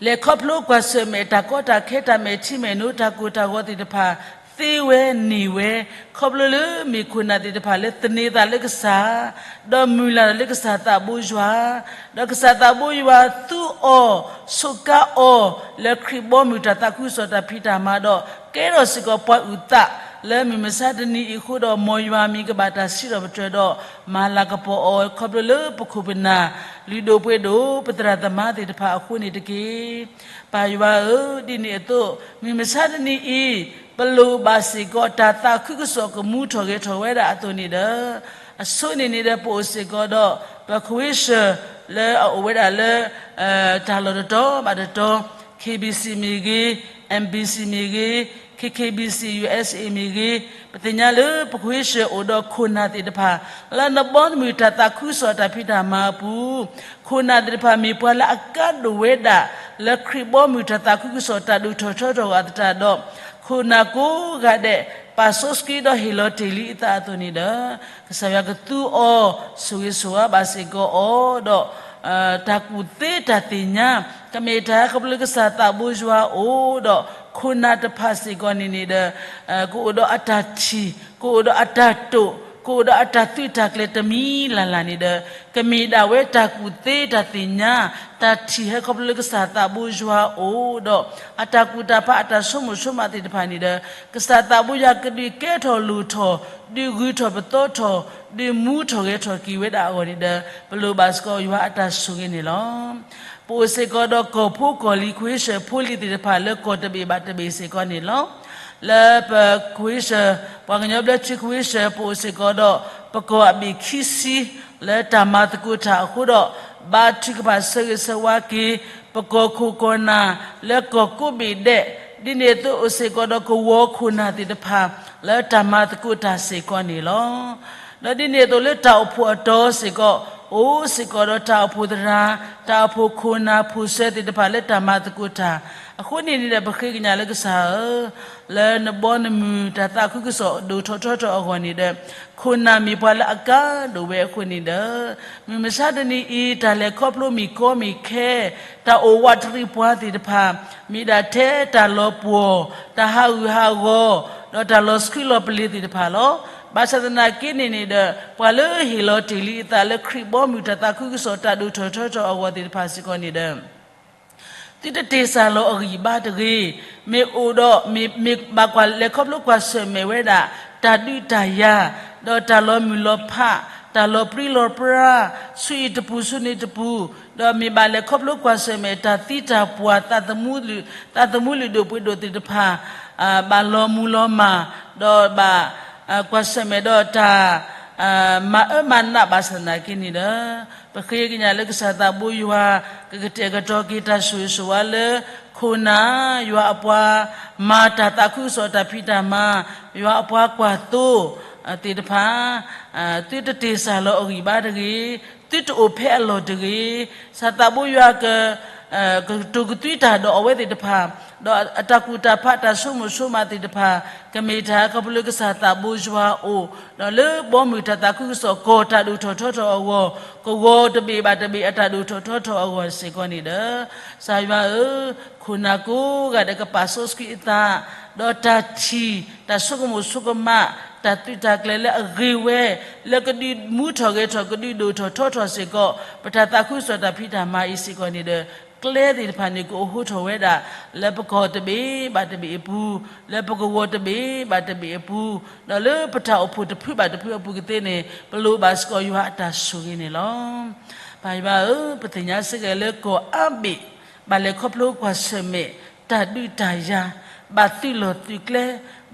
လဲၤခီဖျိကွၢ်ဆၢၣ်မဲာ်တၢ်ကီတၢ်ခဲတၢ်မဲာ်ထံမဲာ်နိတၢ်ကိၢ်တၢ်ဂီၤသ့ၣ်တဖၣ်, သ့ဝဲန့ၢ်ဝဲ, ခီဖျိလၢမ့ၢ်ခိၣ်နၢ်သ့ၣ်တဖၣ်လၢသန့ၤသးလၢကစၢ်, ဒီးမုၢ်လၢ်လၢကစၢ်သးဘိယွၤ, ဒီးကစၢ်သးဘိယွၤသူအီၤ, ဆိးကါအီၤ, လၢခရံာ်ဘီမုၢ်တၢ်သးခုကစီၣ်တၢ်ဖံးတၢ်မၤဒီး, ကဲထီၣ်စ့ၢ်ကီးပှၤအုၣ်သး, လၢမုၢ်မဆါတနံၤအံၤအဃိဒီးမ်ယွၤမံၤကဘၣ်တၢ်စံးထီၣ်ပတြၢၤဒီး, မၤလၤကပီၤအီၤခီဖျိလၢပခိၣ်ပနၢ်, လုၢ်ဒိၣ်ပှ့ၤဒိၣ်ပသရၣ်သမါသ့ၣ်တဖၣ်အဃိန့ၣ်တက့ၢ်. ပၢ်ယွၤဧၢ, ဒ်န့ၣ်အသိး, မုၢ်မဆါတနံၤအံၤ, ပလိၣ်ဘၣ်စ့ၢ်ကီးတၢ်သးခုကစီၣ်ကမူထီၣ်ဂဲၤထီၣ်ဝဲဒၣ်အသိးန့ၣ်ဒီး, အဆိန့ၣ်န့ၣ်ဒီး ပအိၣ်စ့ၢ်ကီးဒီး ပခွ့ၡၢၣ်လၢအအိၣ်ဝဲဒၣ်လၢ တၢ်လီၢ်တတီၤဘၣ်တတီၤ, K B C မ့ၢ်ဂ့ၤ, M B C မ့ၢ်ဂ့ၤ, K K B C U S A မ့ၢ်ဂ့ၤ, ပသ့ၣ်ညါလၢပခွ့ၡၢၣ်အိၣ်ဒီးခိၣ်နၢ်သ့ၣ်တဖၣ် လၢနဘီနမုၢ်တၢ်သးခုကစီၣ်တၢ်ဖံးတၢ်မၤအပူၤ, ခိၣ်နၢ်သ့ၣ်တဖၣ်မ့ၢ်ပှၤလၢအကါဒိၣ်ဝဲဒၣ် လၢခရံာ်ဘီမုၢ်တၢ်သးခုကစီၣ်တၢ်ဒိၣ်ထီၣ်ထီထီၣ်အသတးဒီး ခိၣ်နၢ်ကိးဂၤဒဲး ပာ်စီဆှံဒီးဟ့ၣ်လီၤတ့ၢ်လံအသးအသိးန့ၣ်ဒီး, ကစၢ်ယွၤကသူအီၤ, ဆိၣ်ဂ့ၤဆိၣ်ဝါဘၣ်စ့ၢ်ကီးအီၤဒီး တၢ်ကူၣ်သ့တၢ်သ့ၣ်ညါ, ကမ့ၢ်တၢ်ဟဲခီဖျိလၢကစၢ်သးဘိယွၤအအိၣ်ဒီး ခိၣ်နၢ်တဖၣ်စ့ၢ်ကီးန့ၣ်န့ၣ်ဒီး ကအိၣ်ဒီးအတၢ်ထံၣ်, ကအိၣ်ဒီးအတၢ်တိာ်, ကအိၣ်ဒီးအတၢ်သုးတၢ်ကျဲၤတမံၤလၢ်လၢ်န့ၣ်ဒီး ကမ့ၢ်ဒၣ်ဝဲတၢ်ကူၣ်သ့တၢ်သ့ၣ်ညါ, တၢ်ထံၣ်ဟဲခီဖျိလၢကစၢ်သးဘိယွၤအအိၣ်ဒီး အတၢ်ကူၣ်တၢ်ဖးအတၢ်ဆိကမိၣ်ဆိကမးသ့ၣ်တဖၣ်န့ၣ်ဒီး ကစၢ်သးဘိယွၤကဒုးကဲထီၣ်လိၣ်ထီၣ်, ဒုးဂုၤထီၣ်ပသီထီၣ်, ဒုးမူထီၣ်ဂဲၤထီၣ်က့ၤဝဲဒၣ်အဂီၢ်န့ၣ်ဒီး ပလိၣ်ဘၣ်စ့ၢ်ကီးယွၤအတၢ်ဆိၣ်ဂ့ၤန့ၣ်လီၤ. ပအိၣ်စ့ၢ်ကီးဒီးကီၢ်ဖိကီၢ်လံၤ ခွ့ၡၢၣ်ဖိလံၤသ့ၣ်တဖၣ်လၢကီၢ်တဘ့ၣ်ဘၣ်တဘ့ၣ်စ့ၢ်ကီးန့ၣ်လီၤ. လၢပခွ့ၡၢၣ်, ပှၤကညီဘျၢထံခွ့ၡၢၣ် ပအိၣ်စ့ၢ်ကီးဒီး ပကီၢ်အဘ့ၣ်ခံဆံ လၢတၢ်မၤသကိးတၢ်အဃိဒီး ဘါထုကဖၣ်ဆၢဂ့ၤဆၢဝါက့ၤ ပကီၢ်ခိၣ်ကီၢ်နၢ် လၢကီၢ်ကိးဘ့ၣ်ဒဲး, ဒ်န့ၣ်အသိးအိၣ်စ့ၢ်ကီးဒီးကဝီၤခိၣ်နၢ်သ့ၣ်တဖၣ် လၢတၢ်မၤသကိးတၢ်စ့ၢ်ကီးန့ၣ်လီၤ. ဒီးဒ်န့ၣ်အသိးလၢတၢ်အိၣ်ဖှိၣ်အတီၤစ့ၢ်ကီး, အိၣ်စ့ၢ်ကီးဒီးတၢ်အိၣ်ဖှိၣ်သရၣ်, တၢ်အိၣ်ဖှိၣ်ခိၣ်နၢ်ဖိစၢၤသ့ၣ်တဖၣ်လၢတၢ်မၤသကိးတၢ်, အဃိန့ၣ်န့ၣ်ဒီးပဃ့ကညးလၢကစၢ်ဧၢ, လၢနဘီနမုၢ်တၢ်သးခုကစီၣ်ဒိၣ်ထီၣ်ထီထီၣ်အဂီၢ်န့ၣ်ဒီး ခိၣ်နၢ်မ့ၢ်ပှၤလၢအကါဒိၣ်ဝဲအဃိန့ၣ်ဒီး, မုၢ်မဆါတနံၤအံၤ တၢ်လဲၤခီဖျိမ့ၢ်ကီမ့ၢ်ခဲ, တၢ်အိၣ်ဝးတရံးပှၤသ့ၣ်တဖၣ်, မ့ၢ်ဒၣ်ထဲတၢ်လီၤပှီၢ်, တၢ်ဟးဂူာ်ဟးဂီၤ, ဒီးတၢ်လီၤဆှုလီၤပလ့ၤသ့ၣ်တဖၣ်လီၤ. ဘၣ်ဆၣ်သနာ်က့န့ၣ်န့ၣ်ဒီး ပှၤလၢဟ့ၣ်လီၤတ့ၢ်လံအသးလၢခရံာ်ဘီမုၢ်တၢ်သးခုကစီၣ်တၢ်ဒိၣ်ထီၣ်ထီထီၣ်အဂီၢ်သ့ၣ်တဖၣ်စ့ၢ်ကီးန့ၣ်ဒီး သုတတ့ၢ်စၢ်လီၤအဂံၢ်ဘါတဂ့ၤ, မ့ၢ်အိၣ်ဒီး မ့ၢ်, မ့ၢ်ဘၣ်ကွၢ်လဲၤခီဖျိကွၢ်ဆၢၣ်မဲာ်ဝဲဒၣ် တၢ်ဒုးတၢ်ယၤ, ဒီးတၢ်လီၤမုၢ်လီၤဖး, တၢ်လီၤပြံလီၤပြါ, ဆူအံၤတပူၤဆူန့ၣ်တပူၤ, ဒီးမ့ၢ်ဘၣ်လဲၤခီဖျိကွၢ်ဆၢၣ်မဲာ်တၢ်သံတၢ်ပှၢ်, သးသမူလုၢ်ဒိၣ်ပှ့ၤဒိၣ်သ့ၣ်တဖၣ် ဘၣ်လီၤမုၢ်လီၤမၢ်, ဒီးဘၣ်ကွၢ်ဆၢၣ်မဲာ်ဒီးတၢ် မၤအၢမၤနးဘၣ်ဆၣ်သနာ်က့န့ၣ်ဒီး, ပဃ့ကညးလၢကစၢ်သးဘိယွၤ ကကတဲာ်ကတီၤက့ၤတၢ်ဆိၣ်ဂ့ၤဆိၣ်ဝါလၢ ခိၣ်နၢ်ယွၤအပှၤ မၤတၢ်သးခုကစီၣ်တၢ်ဖံးတၢ်မၤ, ယွၤအပှၤကွၢ်သိသ့ၣ်တဖၣ်, သုတတ့ၢ်စၢ်လီၤအဂံၢ်ဘါတဂ့ၤ, သုတအိၣ်ဖဲအလီၢ်တဂ့ၤ, ကစၢ်သးဘိယွၤက ကတိၤကသွံတၢ်ဒီးအဝဲသ့ၣ်တဖၣ်, ဒီးအတၢ်ကူၣ်တၢ်ဖးတၢ်ဆိကမိၣ်ဆိကမးသ့ၣ်တဖၣ် ကမ့ၢ်တၢ်ခီဖျိလၢကစၢ်သးဘိယွၤအအိၣ်, ဒီးလၢဘီမုၢ်တၢ်သးခုကစီၣ်ကီၢ်တၢ်ဒိၣ်ထီၣ်ထီထီၣ်အဂီၢ်, ကဝီၤတဘ့ၣ်ဘၣ်တဘ့ၣ်အတၢ်ဒိၣ်ထီၣ်ထီထီၣ်အဂီၢ်စ့ၢ်ကီးန့ၣ်ဒီး, ကစၢ်ယွၤဧၢ, ခိၣ်နၢ်ကိးဂၤဒဲးကပာ်စီဆှံအသး, ဒီးတၢ်ထံၣ်တၢ်ဆိကမိၣ်ဆိကမး, တၢ်သုးတၢ်ကျဲၤလၢအဂ့ၤဝဲ, လၢကဒုးမူထီၣ်ဂဲၤထီၣ် ကဒုးဒိၣ်ထီၣ်ထီထီၣ်စ့ၢ်ကီး ပတၢ်သးခုကစီၣ်တၢ်ဖံးတၢ်မၤအံၤစ့ၢ်ကီးန့ၣ်ဒီး, ကျဲသ့ၣ်တဖၣ်န့ၣ် ကအိၣ်ဟိထီၣ်ဝဲဒၣ် လၢပကီၢ်တဘ့ၣ်ဘၣ်တဘ့ၣ်အပူၤ, လၢပကဝီၤတဘ့ၣ်ဘၣ်တဘ့ၣ်အပူၤ, ဒီးလၢပတၢ်အိၣ်ဖှိၣ်တဖုဘၣ်တဖုအပူၤကသ့န့ၣ် ပလိၣ်ဘၣ်စ့ၢ်ကီးယွၤအတၢ်ဆိၣ်ဂ့ၤန့ၣ်လီၤ. ပၢ်ယွၤဧၢ, ပသ့ၣ်ညါစ့ၢ်ကီးလၢကီၢ်အါဘ့ၣ် ဘၣ်လဲၤခီဖျိကွၢ်ဆၢၣ်မဲာ် တၢ်ဒုးတၢ်ယၤ, ဘၣ်သုးလီၢ်သုးကျဲ,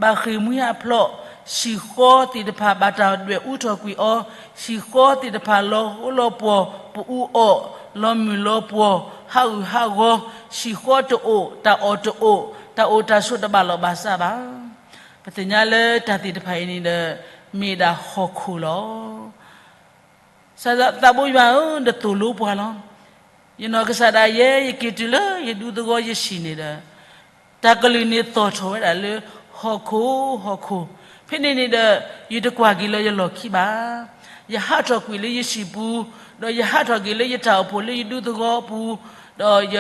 ဘၣ်ဃ့ၢ်မှံဟးဖျိး, ဟံၣ်ဃီသ့ၣ်တဖၣ်ဘၣ်တၢ်ဒွဲၣ်အူထီၣ်ကွံာ်အီၤ, ဟံၣ်ဃီသ့ၣ်တဖၣ်လီၤဃိလီၤပှီၢ်, ပအူအီၣ်, လီၤမုၢ်လီၤပှီၢ်, ဟးဂူာ်ဟးဂီၤ, ဟံၣ်ဃီတအိၣ်, တၢ်အီၣ်တအိၣ်, တၢ်အိၣ်တၢ်ဆိးတဘၣ်လီၢ်ဘၣ်စးဘၣ်. ပသ့ၣ်ညါလၢတၢ်သ့ၣ်တဖၣ်အံၤန့ၣ်ဒီး မ့ၢ်ဒၣ်ဟီၣ်ခိၣ်လီၤ. ကစၢ်သးဘိယွၤဧၢ, နသိၣ်လိပှၤလီၤ. ယနီၢ်ကစၢ်ဒၣ်ယဲ ယက့ၤတုၤလၢယဒူသဝီယဟံၣ်န့ၣ်ဒီး, တၢ်ကလုၢ်န့ၣ်သီၣ်ထီၣ်ဝဲဒၣ်လၢ ဟီၣ်ခိၣ်, ဟီၣ်ခိၣ်, ဖဲန့ၣ်န့ၣ်ဒီး ယတကွၢ်က့ၤလၢယလီၢ်ခံဘၣ်. ယဟးထီၣ်ကွံာ်လၢယဟံၣ်ပူၤ, ဒီးယဟးထီၣ်က့ၤလၢယတၢ်အိၣ်ဖှိၣ်လၢယဒူသဝီအပူၤ, ဒီးယ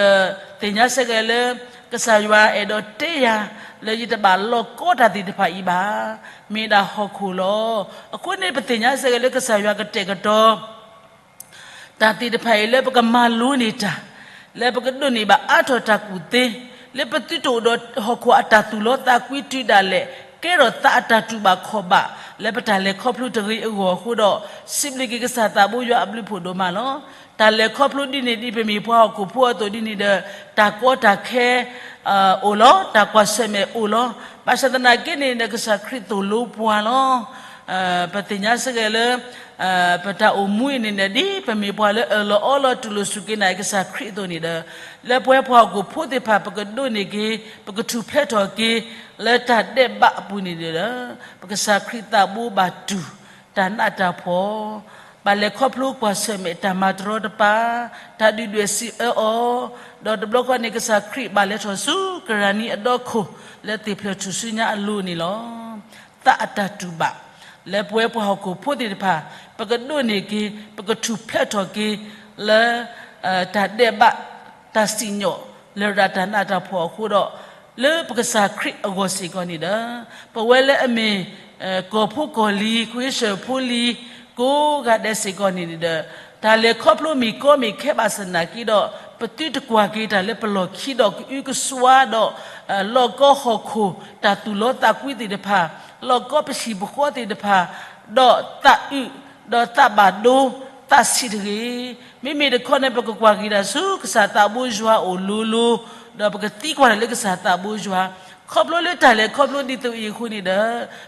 သ့ၣ်ညါစ့ၢ်ကီးလၢ ကစၢ်ယွၤအဲၣ်ဒိးတဲယၤ လၢယတဘၣ်လီၢ်ကီတၢ်သ့ၣ်တဖၣ်အံၤဘၣ်. မ့ၢ်ဒၣ်ဟီၣ်ခိၣ်လီၤ. အဃိန့ၣ်ပသ့ၣ်ညါစ့ၢ်ကီးလၢကစၢ်ယွၤကတဲာ်ကတီၤ တၢ်သ့ၣ်တဖၣ်အံၤလၢပကမၤလိန့ၢ်တၢ်, လၢပကဒိးန့ၢ်ဘၣ်အါထီၣ်တၢ်ကူၣ်သ့, လၢပသုတအိၣ်ဒီးဟီၣ်ခိၣ်အတၢ်သူၣ်လီသးကွံတုၤဒၣ်လဲာ်, ကဲထီၣ်သးအတၢ်တူၢ်ဘၣ်ခီၣ်ဘၣ် လၢပတၢ်လဲၤခီဖျိတဂ့ၤအဂီၢ်အဃိဒီး, စံးဘျုးက့ၤကစၢ်သးဘိယွၤအဘျုးဖှိၣ်ဒိၣ်မးလီၤ. တၢ်လဲၤခီဖျိဒ်န့ၣ်ဒ်ပမ့ၢ်ပှၤဟီၣ်ခိၣ်ဖိအသိးဒ်န့ၣ်ဒီး, တၢ်ကီတၢ်ခဲ အိၣ်လီၤ, တၢ်ကွၢ်ဆၢၣ်မဲာ်အိၣ်လီၤ. ဘၣ်ဆၣ်သနာ်က့န့ၣ်ဒီး ကစၢ်ခရံာ်သိၣ်လိပှၤလီၤ. ပသ့ၣ်ညါစ့ၢ်ကီးလၢ ပတၢ်အိၣ်မူအံၤန့ၣ်ဒီး ဒ်ပမ့ၢ်ပှၤလၢအၢၣ်လီၤအီလီၤတူၢ်လိာ်စူၢ်က့ၤနာ်က့ၤကစၢ်ခရံာ်အသိးန့ၣ်ဒီး လၢပဝဲပှၤဟီၣ်ခိၣ်ဖိသ့ၣ်တဖၣ် ပကဒိးန့ၢ်က့ၤ ပကထူၣ်ဖျဲးထီၣ်က့ၤ လၢတၢ်ဒဲးဘးအပူၤန့ၣ်ဒီး ပကစၢ်ခရံာ်သးဘိဘၣ်တူၢ် တၢ်နးတၢ်ဖှီၣ် ဘၣ်လဲၤခီဖျိကွၢ်ဆၢၣ်မဲာ်တၢ်မၤတရီတပါ, တၢ်ဒုၣ်ဒွဲၣ်စံးအၢအီၤ, ဒီးတဘျီဃီန့ၣ် ကစၢ်ခရံာ်ဘၣ်လဲၤထီၣ်ဆူကရၢ်နံအဒီခိၣ် လၢသ့ၣ်ဖျၢၣ်ထူၣ်စုညါအလိၤန့ၣ်လီၤ. သးအတၢ်တူၢ်ဘၣ် လၢပဝဲပှၤဟီၣ်ခိၣ်ဖိသ့ၣ်တဖၣ် ပကဒိးန့ၢ်က့ၤ ပကထူၣ်ဖျဲးထီၣ်က့ၤ လၢ တၢ်ဒဲးဘး တၢ်စံၣ်ညီၣ် လၢတၢ်နးတၢ်ဖှီၣ်အဃိဒီး လၢပကစၢ်ခရံာ်အဂီၢ်စ့ၢ်ကီးန့ၣ်ဒီး ပဝဲလၢအမ့ၢ် ကီၢ်ဖိကီၢ်လံၤ ခွ့ၡၢၣ်ဖိလံၤ ကိးဂၤဒဲးစ့ၢ်ကီးန့ၣ်ဒီး တၢ်လဲၤခီဖျိမ့ၢ်ကီမ့ၢ်ခဲဘၣ်ဆၣ်သနာ်က့ဒီး ပသုတကွၢ်က့ၤတၢ်လၢပလီၢ်ခံဒီးကအုကစွါဒီး လီၢ်ကီဟီၣ်ခိၣ် တၢ်သူၣ်လီသးကွံသ့ၣ်တဖၣ်, လီၢ်ကီပဟံၣ်ပဃီသ့ၣ်တဖၣ်, ဒီးသးအုး, ဒီးသးဘၣ်ဒိ, သးဆံးတဂ့ၤ. မ့မ့ၢ်တခီန့ၣ် ပကကွၢ်က့ၤတၢ်ဆူကစၢ်သးဘိယွၤအအိၣ်လိၤလိၤ, ဒီးပကသံကွၢ်တၢ်လၢကစၢ်သးဘိယွၤ, ခီဖျိလၢတၢ်လဲၤခီဖျိဒ်သိးအံၤအဃိန့ၣ်ဒီး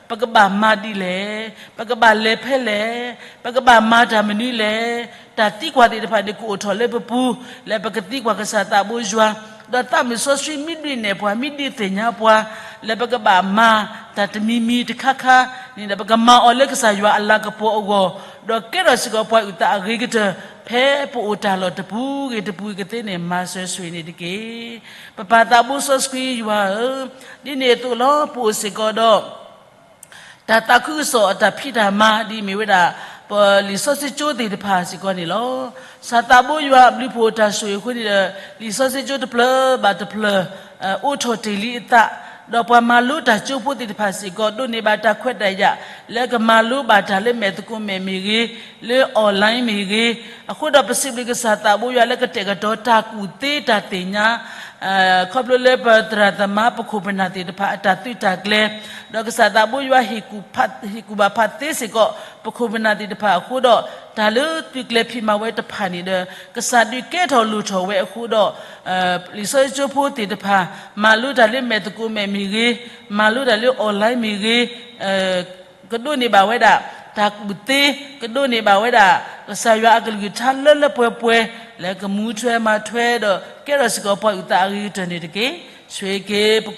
ပကဘၣ်မၤဒ်လဲၣ်, ပကဘၣ်လဲၤဖဲလဲၣ်, ပကဘၣ်မၤတၢ်မနုၤလဲၣ်. တၢ်သံကွၢ်သ့ၣ်တဖၣ်န့ၣ် ကအိၣ်ထီၣ်လၢပပူၤ လၢပကသံကွၢ်ကစၢ်သးဘိယွၤ, ဒီးသးမုၢ်စီဆှံမ့ၢ်ဒုးနဲၣ်ပှၤ မ့ၢ်ဒုးသ့ၣ်ညါပှၤ လၢပကဘၣ်မၤတၢ်တမံၤမံၤတခါခါန့ၣ်ဒီး ပကမၤအီၤလၢကစၢ်ယွၤအလၤကပီၤအဂီၢ်, ဒီးကဲထီၣ်စ့ၢ်ကီးပှၤအုၣ်သးအဂ့ၤကတၢၢ် ဖဲပအိၣ်တၢ်လီၢ်တပူၤဂ့ၤတပူၤဂ့ၤကသ့န့ၣ် မၤစၢၤဆိၣ်ဂ့ၤန့ၣ်တက့ၢ်. ပပၢ်သးဘိစီဆှံယွၤဧၢ, ဒ်န့ၣ်အသိးလီၤ ပအိၣ်စ့ၢ်ကီးဒီး တၢ်သးခုကစီၣ်အတၢ်ဖံးတၢ်မၤ ဒ်မ့ၢ်ဝဲဒၣ် ပလံာ်စီဆှံကၠိသ့ၣ်တဖၣ်စ့ၢ်ကီးန့ၣ်လီၤ. ကစၢ်သးဘိယွၤအဘျုးဖှိၣ်တၢ်ဆိၣ်ဂ့ၤအဃိန့ၣ်ဒီး လံာ်စီဆှံကၠိတဖျၢၣ်ဘၣ်တဖျၢၣ် အိးထီၣ်တ့ၢ်လံအသး, ဒီးပှၤမၤလိတၢ်ကၠိဖိသ့ၣ်တဖၣ်စ့ၢ်ကီး ဒိးန့ၢ်ဘၣ်တၢ်ခွဲးတၢ်ယာ် လၢကမၤလိဘၣ်တၢ်လၢမဲာ်သကိးမဲာ်မ့ၢ်ဂ့ၤ, လၢ online မ့ၢ်ဂ့ၤ, အဃိဒီးပစံးဘျုးကစၢ်သးဘိယွၤလၢကတဲာ်ကတီၤတၢ်ကူၣ်သ့တၢ်သ့ၣ်ညါ ခီဖျိလၢပသရၣ်သမါပခိၣ်ပနၢ်သ့ၣ်တဖၣ်အတၢ်သုးတၢ်ကျဲၤ, ဒီးကစၢ်သးဘိယွၤဟ့ၣ်ကူၣ်ဘၣ်ဖးသ့စ့ၢ်ကီး ပခိၣ်ပနၢ်သ့ၣ်တဖၣ်အဃိဒီး တၢ်လၢသုးကျဲၤဖံးမၤဝဲတဖၣ်န့ၣ်ဒီး ကစၢ်ဒုးကဲထီၣ်လိၣ်ထီၣ်ဝဲအဃိဒီး လံာ်စီဆှံကၠိဖိသ့ၣ်တဖၣ် မၤလိတၢ်လၢမဲာ်သကိးမဲာ်မ့ၢ်ဂ့ၤ, မၤလိတၢ်လၢ online မ့ၢ်ဂ့ၤ, ကဒိးန့ၢ်ဘၣ်ဝဲဒၣ် တၢ်ကူၣ်သ့, ကဒိးန့ၢ်ဘၣ်ဝဲဒၣ် ကစၢ်ယွၤအကလုၢ်ကထါလၢလၢပှဲၤပှဲၤ လၢကမူထွဲမၤထွဲဒီး ကဲထီၣ်စ့ၢ်ကီးပှၤအုၣ်သးအဂ့ၤကတၢၢ်န့ၣ်တက့ၢ်. ဆိၣ်ဂ့ၤက့ၤ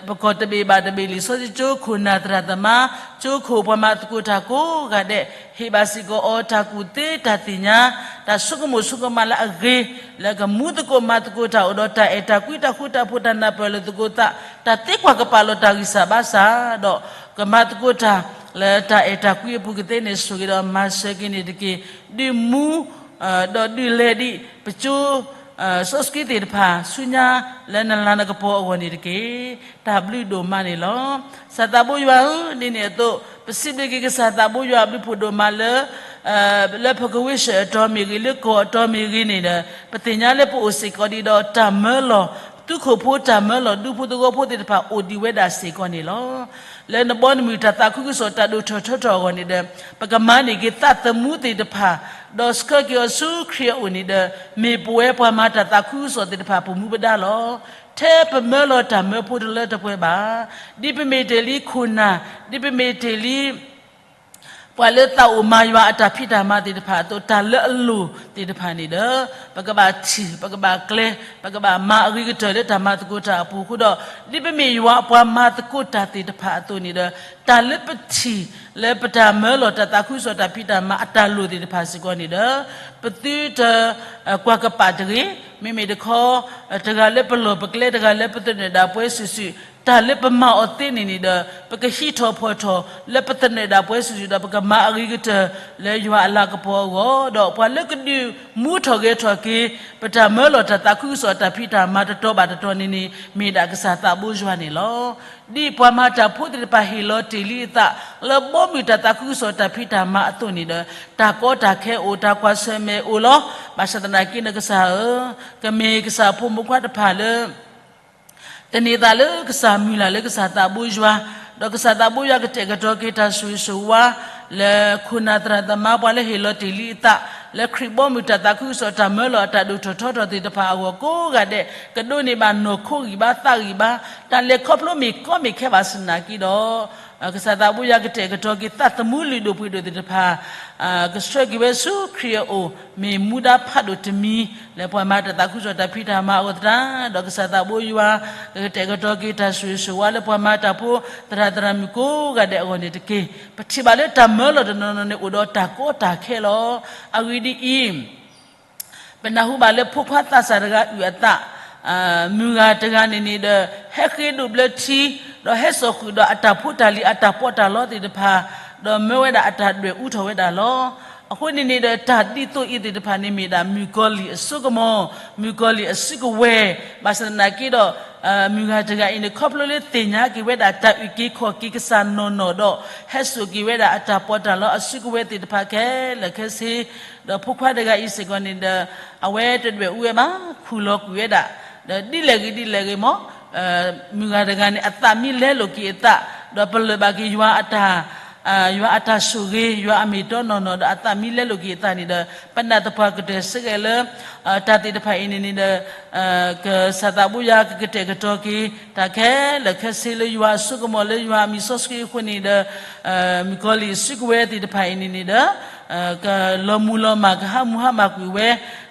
ပကီၢ်တဘ့ၣ်ဘၣ်တဘ့ၣ် လံာ်စီဆှံကၠိခိၣ်နၢ်သရၣ်သမါ ကၠိခိၣ်ပှၤမၤသကိးတၢ်ကိးဂၤဒဲး ဟ့ၣ်ဘၣ်စ့ၢ်ကီးအီၤ တၢ်ကူၣ်သ့တၢ်သ့ၣ်ညါ တၢ်ဆိကမိၣ်ဆိကမးလၢအဂ့ၤ လၢကမူသကိးမၤသကိးတၢ်အိၣ်ဒီးတၢ်အဲၣ်တၢ်ကွံ တၢ်ဃူတၢ်ဖိး တၢ်နၢ်ပၢၢ်လၢသကိးသး တၢ်သံကွၢ်ကပာ်လီၤတၢ်ဂံၢ်စၢ်ဘါစၢ်ဒီး ကမၤသကိးတၢ် လၢတၢ်အဲၣ်တၢ်ကွံအပူၤကသ့န့ၣ် ဆိၣ်ဂ့ၤဒီးမၤစၢၤက့ၤန့ၣ်တက့ၢ်. ဒုးမူ ဒီးဒုးလဲၤဒံး ပကၠိ စီဆှံသ့ၣ်တဖၣ် ဆူညါ လၢနလၤနကပီၤအဂီၢ်န့ၣ်တက့ၢ်. တၢ်ဘျုးဒိၣ်မးန့ၣ်လီၤ. ကစၢ်သးဘိယွၤဧၢ, ဒ်န့ၣ်အသိး ပစံးဘျုးက့ၤကစၢ်သးဘိယွၤအဘျုးဖှိၣ်ဒိၣ်မးလၢ လၢပကဝ့ၢ်ဆၢၣ်အတီၤမ့ၢ်ဂ့ၤ လၢကီၢ်အတီၤမ့ၢ်ဂ့ၤန့ၣ်ဒီး ပသ့ၣ်ညါလၢပအိၣ်စ့ၢ်ကီးဒံးဒီးတၢ်မၢလီၤ သုးခိၣ်ဖိတၢ်မၢလီၤ ဒူဖိသဝီဖိသ့ၣ်တဖၣ်အိၣ်ဒံးဝဲဒၣ်စ့ၢ်ကီးန့ၣ်လီၤ. လၢနဘီနမုၢ်တၢ်သးခုကစီၣ်တၢ်ဒိၣ်ထီၣ်ထီထီၣ်အဂီၢ်န့ၣ်ဒီး ပကမၤန့ၢ်က့ၤသးသမူသ့ၣ်တဖၣ် ဒီးဆှၢက့ၤအီၤဆူခရံာ်အအိၣ်န့ၣ်ဒီး မ့ၢ်ပဝဲပှၤမၤတၢ်သးခုကစီၣ်သ့ၣ်တဖၣ်ပမူပဒါလီၤ. ထဲပမၢလီၤတၢ်မၢဖိတလၢတပှဲၤဘၣ်. ဒ်ပမ့ၢ်တ့ၢ်လံခိၣ်နၢ်, ဒ်ပမ့ၢ်တ့ၢ်လံ ပှၤလၢသးအိၣ်မၤယွၤအတၢ်ဖံးတၢ်မၤသ့ၣ်တဖၣ်အသိး တၢ်လၢအလိၤသ့ၣ်တဖၣ်န့ၣ်ဒီး ပကဘၣ်ထံၣ် ပကဘၣ်ကျဲ ပကဘၣ်မၤအဂ့ၤကတၢၢ်လၢတၢ်မၤသကိးတၢ်အပူၤအဃိဒီး ဒ်ပမ့ၢ်ယွၤအပှၤမၤသကိးတၢ်သ့ၣ်တဖၣ်အသိးန့ၣ်ဒီး တၢ်လၢပထံၣ်လၢပတၢ်မၢလီၤတၢ်သးခုကစီၣ်တၢ်ဖံးတၢ်မၤအတၢ်လိၤသ့ၣ်တဖၣ်စ့ၢ်ကီးန့ၣ်ဒီး ပသုတ ကွၢ်ကပာ်တဂ့ၤ, မ့မ့ၢ်တခီ တဂၤလၢပလီၢ်ပကျဲ တဂၤလၢပသနၢၣ်ဒၣ်ပှဲၤစုာ်စုာ် တၢ်လၢပမၤအီၤသ့န့ၣ်န့ၣ်ဒီး ပကဟံးထီၣ်ဖီၣ်ထီၣ် လၢပသနၢၣ်ဒၣ်ပှဲၤစုာ်စုာ်ဒီး ပကမၤအဂ့ၤကတၢၢ်လၢယွၤအလၤကပီၤအဂီၢ်, ဒီးပှၤလၢကဒုးမူထီၣ်ဂဲၤထီၣ်က့ၤ ပတၢ်မၢလီၤတၢ်သးခုကစီၣ်တၢ်ဖံးတၢ်မၤတတီၤဘၣ်တတီၤန့ၣ်န့ၣ် မ့ၢ်ဒၣ်ကစၢ်သးဘိယွၤန့ၣ်လီၤ. ဒ်ပှၤမၤတၢ်ဖိသ့ၣ်တဖၣ်ဟ့ၣ်လီၤတ့ၢ်လံအသး လၢဘီမုၢ်တၢ်သးခုကစီၣ်တၢ်ဖံးတၢ်မၤအသိးန့ၣ်ဒီး တၢ်ကီတၢ်ခဲအိၣ် တၢ်ကွၢ်ဆၢၣ်မဲာ်အိၣ်လီၤ. ဘၣ်ဆၣ်သနာ်က့န့ၣ်ကစၢ်ဧၢ, ကမ့ၢ်ကစၢ်ဖိမုၣ်ခွါတဖၣ်လၢ သန့ၤသးလၢကစၢ်မုၢ်လၢ်လၢကစၢ်သးဘိယွၤ, ဒီးကစၢ်သးဘိယွၤကတဲာ်ကတီၤက့ၤတၢ်ဆိၣ်ဂ့ၤဆိၣ်ဝါ လၢခိၣ်နၢ်သရၣ်သမါပှၤလၢဟ့ၣ်လီၤတ့ၢ်လံအသး လၢခရံာ်ဘီမုၢ်တၢ်သးခုကစီၣ်တၢ်မၢလီၤအတၢ်ဒိၣ်ထီၣ်ထီထီၣ်သ့ၣ်တဖၣ်အဂီၢ်ကိးဂၤဒဲး ကဒိးန့ၢ်ဘၣ်နီၢ်ခိဂံၢ်ဘါသးဂံၢ်ဘါ, တၢ်လဲၤခီဖျိမ့ၢ်ကီမ့ၢ်ခဲဘၣ်ဆၣ်သနာ်က့ဒီး ကစၢ်သးဘိယွၤကတဲာ်ကတီၤက့ၤသးသမူလုၢ်ဒိၣ်ပှ့ၤဒိၣ်သ့ၣ်တဖၣ် ကဆှၢက့ၤဝဲဆူခရံာ်အအိၣ် မ့ၢ်မူဒါဖးဒိၣ်တမံၤ လၢပှၤမၤတၢ်သးခုကစီၣ်တၢ်ဖံးတၢ်မၤအဂီၢ်သတး ဒီးကစၢ်သးဘိယွၤ ကကတဲာ်ကတီၤက့ၤတၢ်ဆိၣ်ဂ့ၤဆိၣ်ဝါလၢပှၤမၤတၢ်ဖိ သရၣ်သရၣ်မုၣ်ကိးဂၤဒဲးအဂီၢ်န့ၣ်တက့ၢ်. ပထံၣ်ဘၣ်လၢတၢ်မၢလီၤတနီၤနီၤန့ၣ် အိၣ်ဒီးတၢ်ကီတၢ်ခဲလီၤ. အဂ့ၢ်ဒ်အံၤ ပနၢ်ဟူဘၣ်လၢဖိခွါသးစၢ်တဂၤအုၣ်အသး, မုၢ်ဂၤတဂၤန့ၣ်န့ၣ်ဒီး ဟဲဃ့ဒိးဘျၢထံ, ဒီးဟဲစိာ်ဃုာ်ဒီးအတၢ်ဖိတၢ်လံၤအတၢ်ပီးတၢ်လီသ့ၣ်တဖၣ်, ဒီးမၢဝဲဒၣ်အတၢ်ဒွဲၣ်အူထီၣ်ဝဲဒၣ်လီၤ. အဃိန့ၣ်န့ၣ်ဒီး တၢ်ဒ်သိးအံၤသ့ၣ်တဖၣ်န့ၣ်မ့ၢ်ဒၣ်မုၣ်ကီၤလံၢ်အစိကမီၤ, မုၣ်ကီၤလံၢ်အစုကဝဲၤ, ဘၣ်ဆၣ်သနာ်က့ဒီး မုၢ်ဂၤတဂၤအံၤန့ၣ် ခီဖျိလၢသ့ၣ်ညါက့ၤဝဲဒၣ်တၢ်အုၣ်က့ၤခီၣ်က့ၤကစၢ်နီၢ်နီၢ်ဒီး ဟဲစိာ်က့ၤဝဲဒၣ်အတၢ်ပီးတၢ်လီအစုကဝဲၤသ့ၣ်တဖၣ်ခဲလၢာ်ခဲဆ့, ဒီးဖိခွါတဂၤအံၤစ့ၢ်ကီးန့ၣ်ဒီး အဝဲတဒွဲၣ်အူဝဲဘၣ်, ခူၣ်လီၤကွံာ်ဝဲဒၣ်, ဒီးဒ်လဲၣ်ဂ့ၤဒ်လဲၣ်ဂ့ၤမ့ၢ် မုၢ်ဂၤတဂၤန့ၣ် အသးမံလဲလိာ်က့ၤအသး, ဒီးပလၢၢ်ဘၣ်က့ၤယွၤအတၢ် ယွၤအတၢ်ဆိၣ်ဂ့ၤ, ယွၤအမ့ၢ်တီနီၢ်နီၢ်ဒီးအသးမံလဲလိာ်က့ၤအသးန့ၣ်ဒီး ပနၢ်သပှၢ်ကတၢၢ်စ့ၢ်ကီးလၢ တၢ်သ့ၣ်တဖၣ်အံၤန့ၣ်န့ၣ်ဒီး ကစၢ်သးဘိယွၤကကတဲာ်ကတီၤက့ၤ တၢ်ခဲလၢာ်ခဲဆ့လၢယွၤအစိကမီၤလၢယွၤအမံၤစီဆှံအဃိန့ၣ်ဒီး မုၣ်ကီၤလံၢ်အစုကဝဲၤသ့ၣ်တဖၣ်အံၤန့ၣ်န့ၣ်ဒီး ကလီၤမုၢ်လီၤမၢ်ကဟးမူဟးမၢ်ကွံာ်ဝဲ,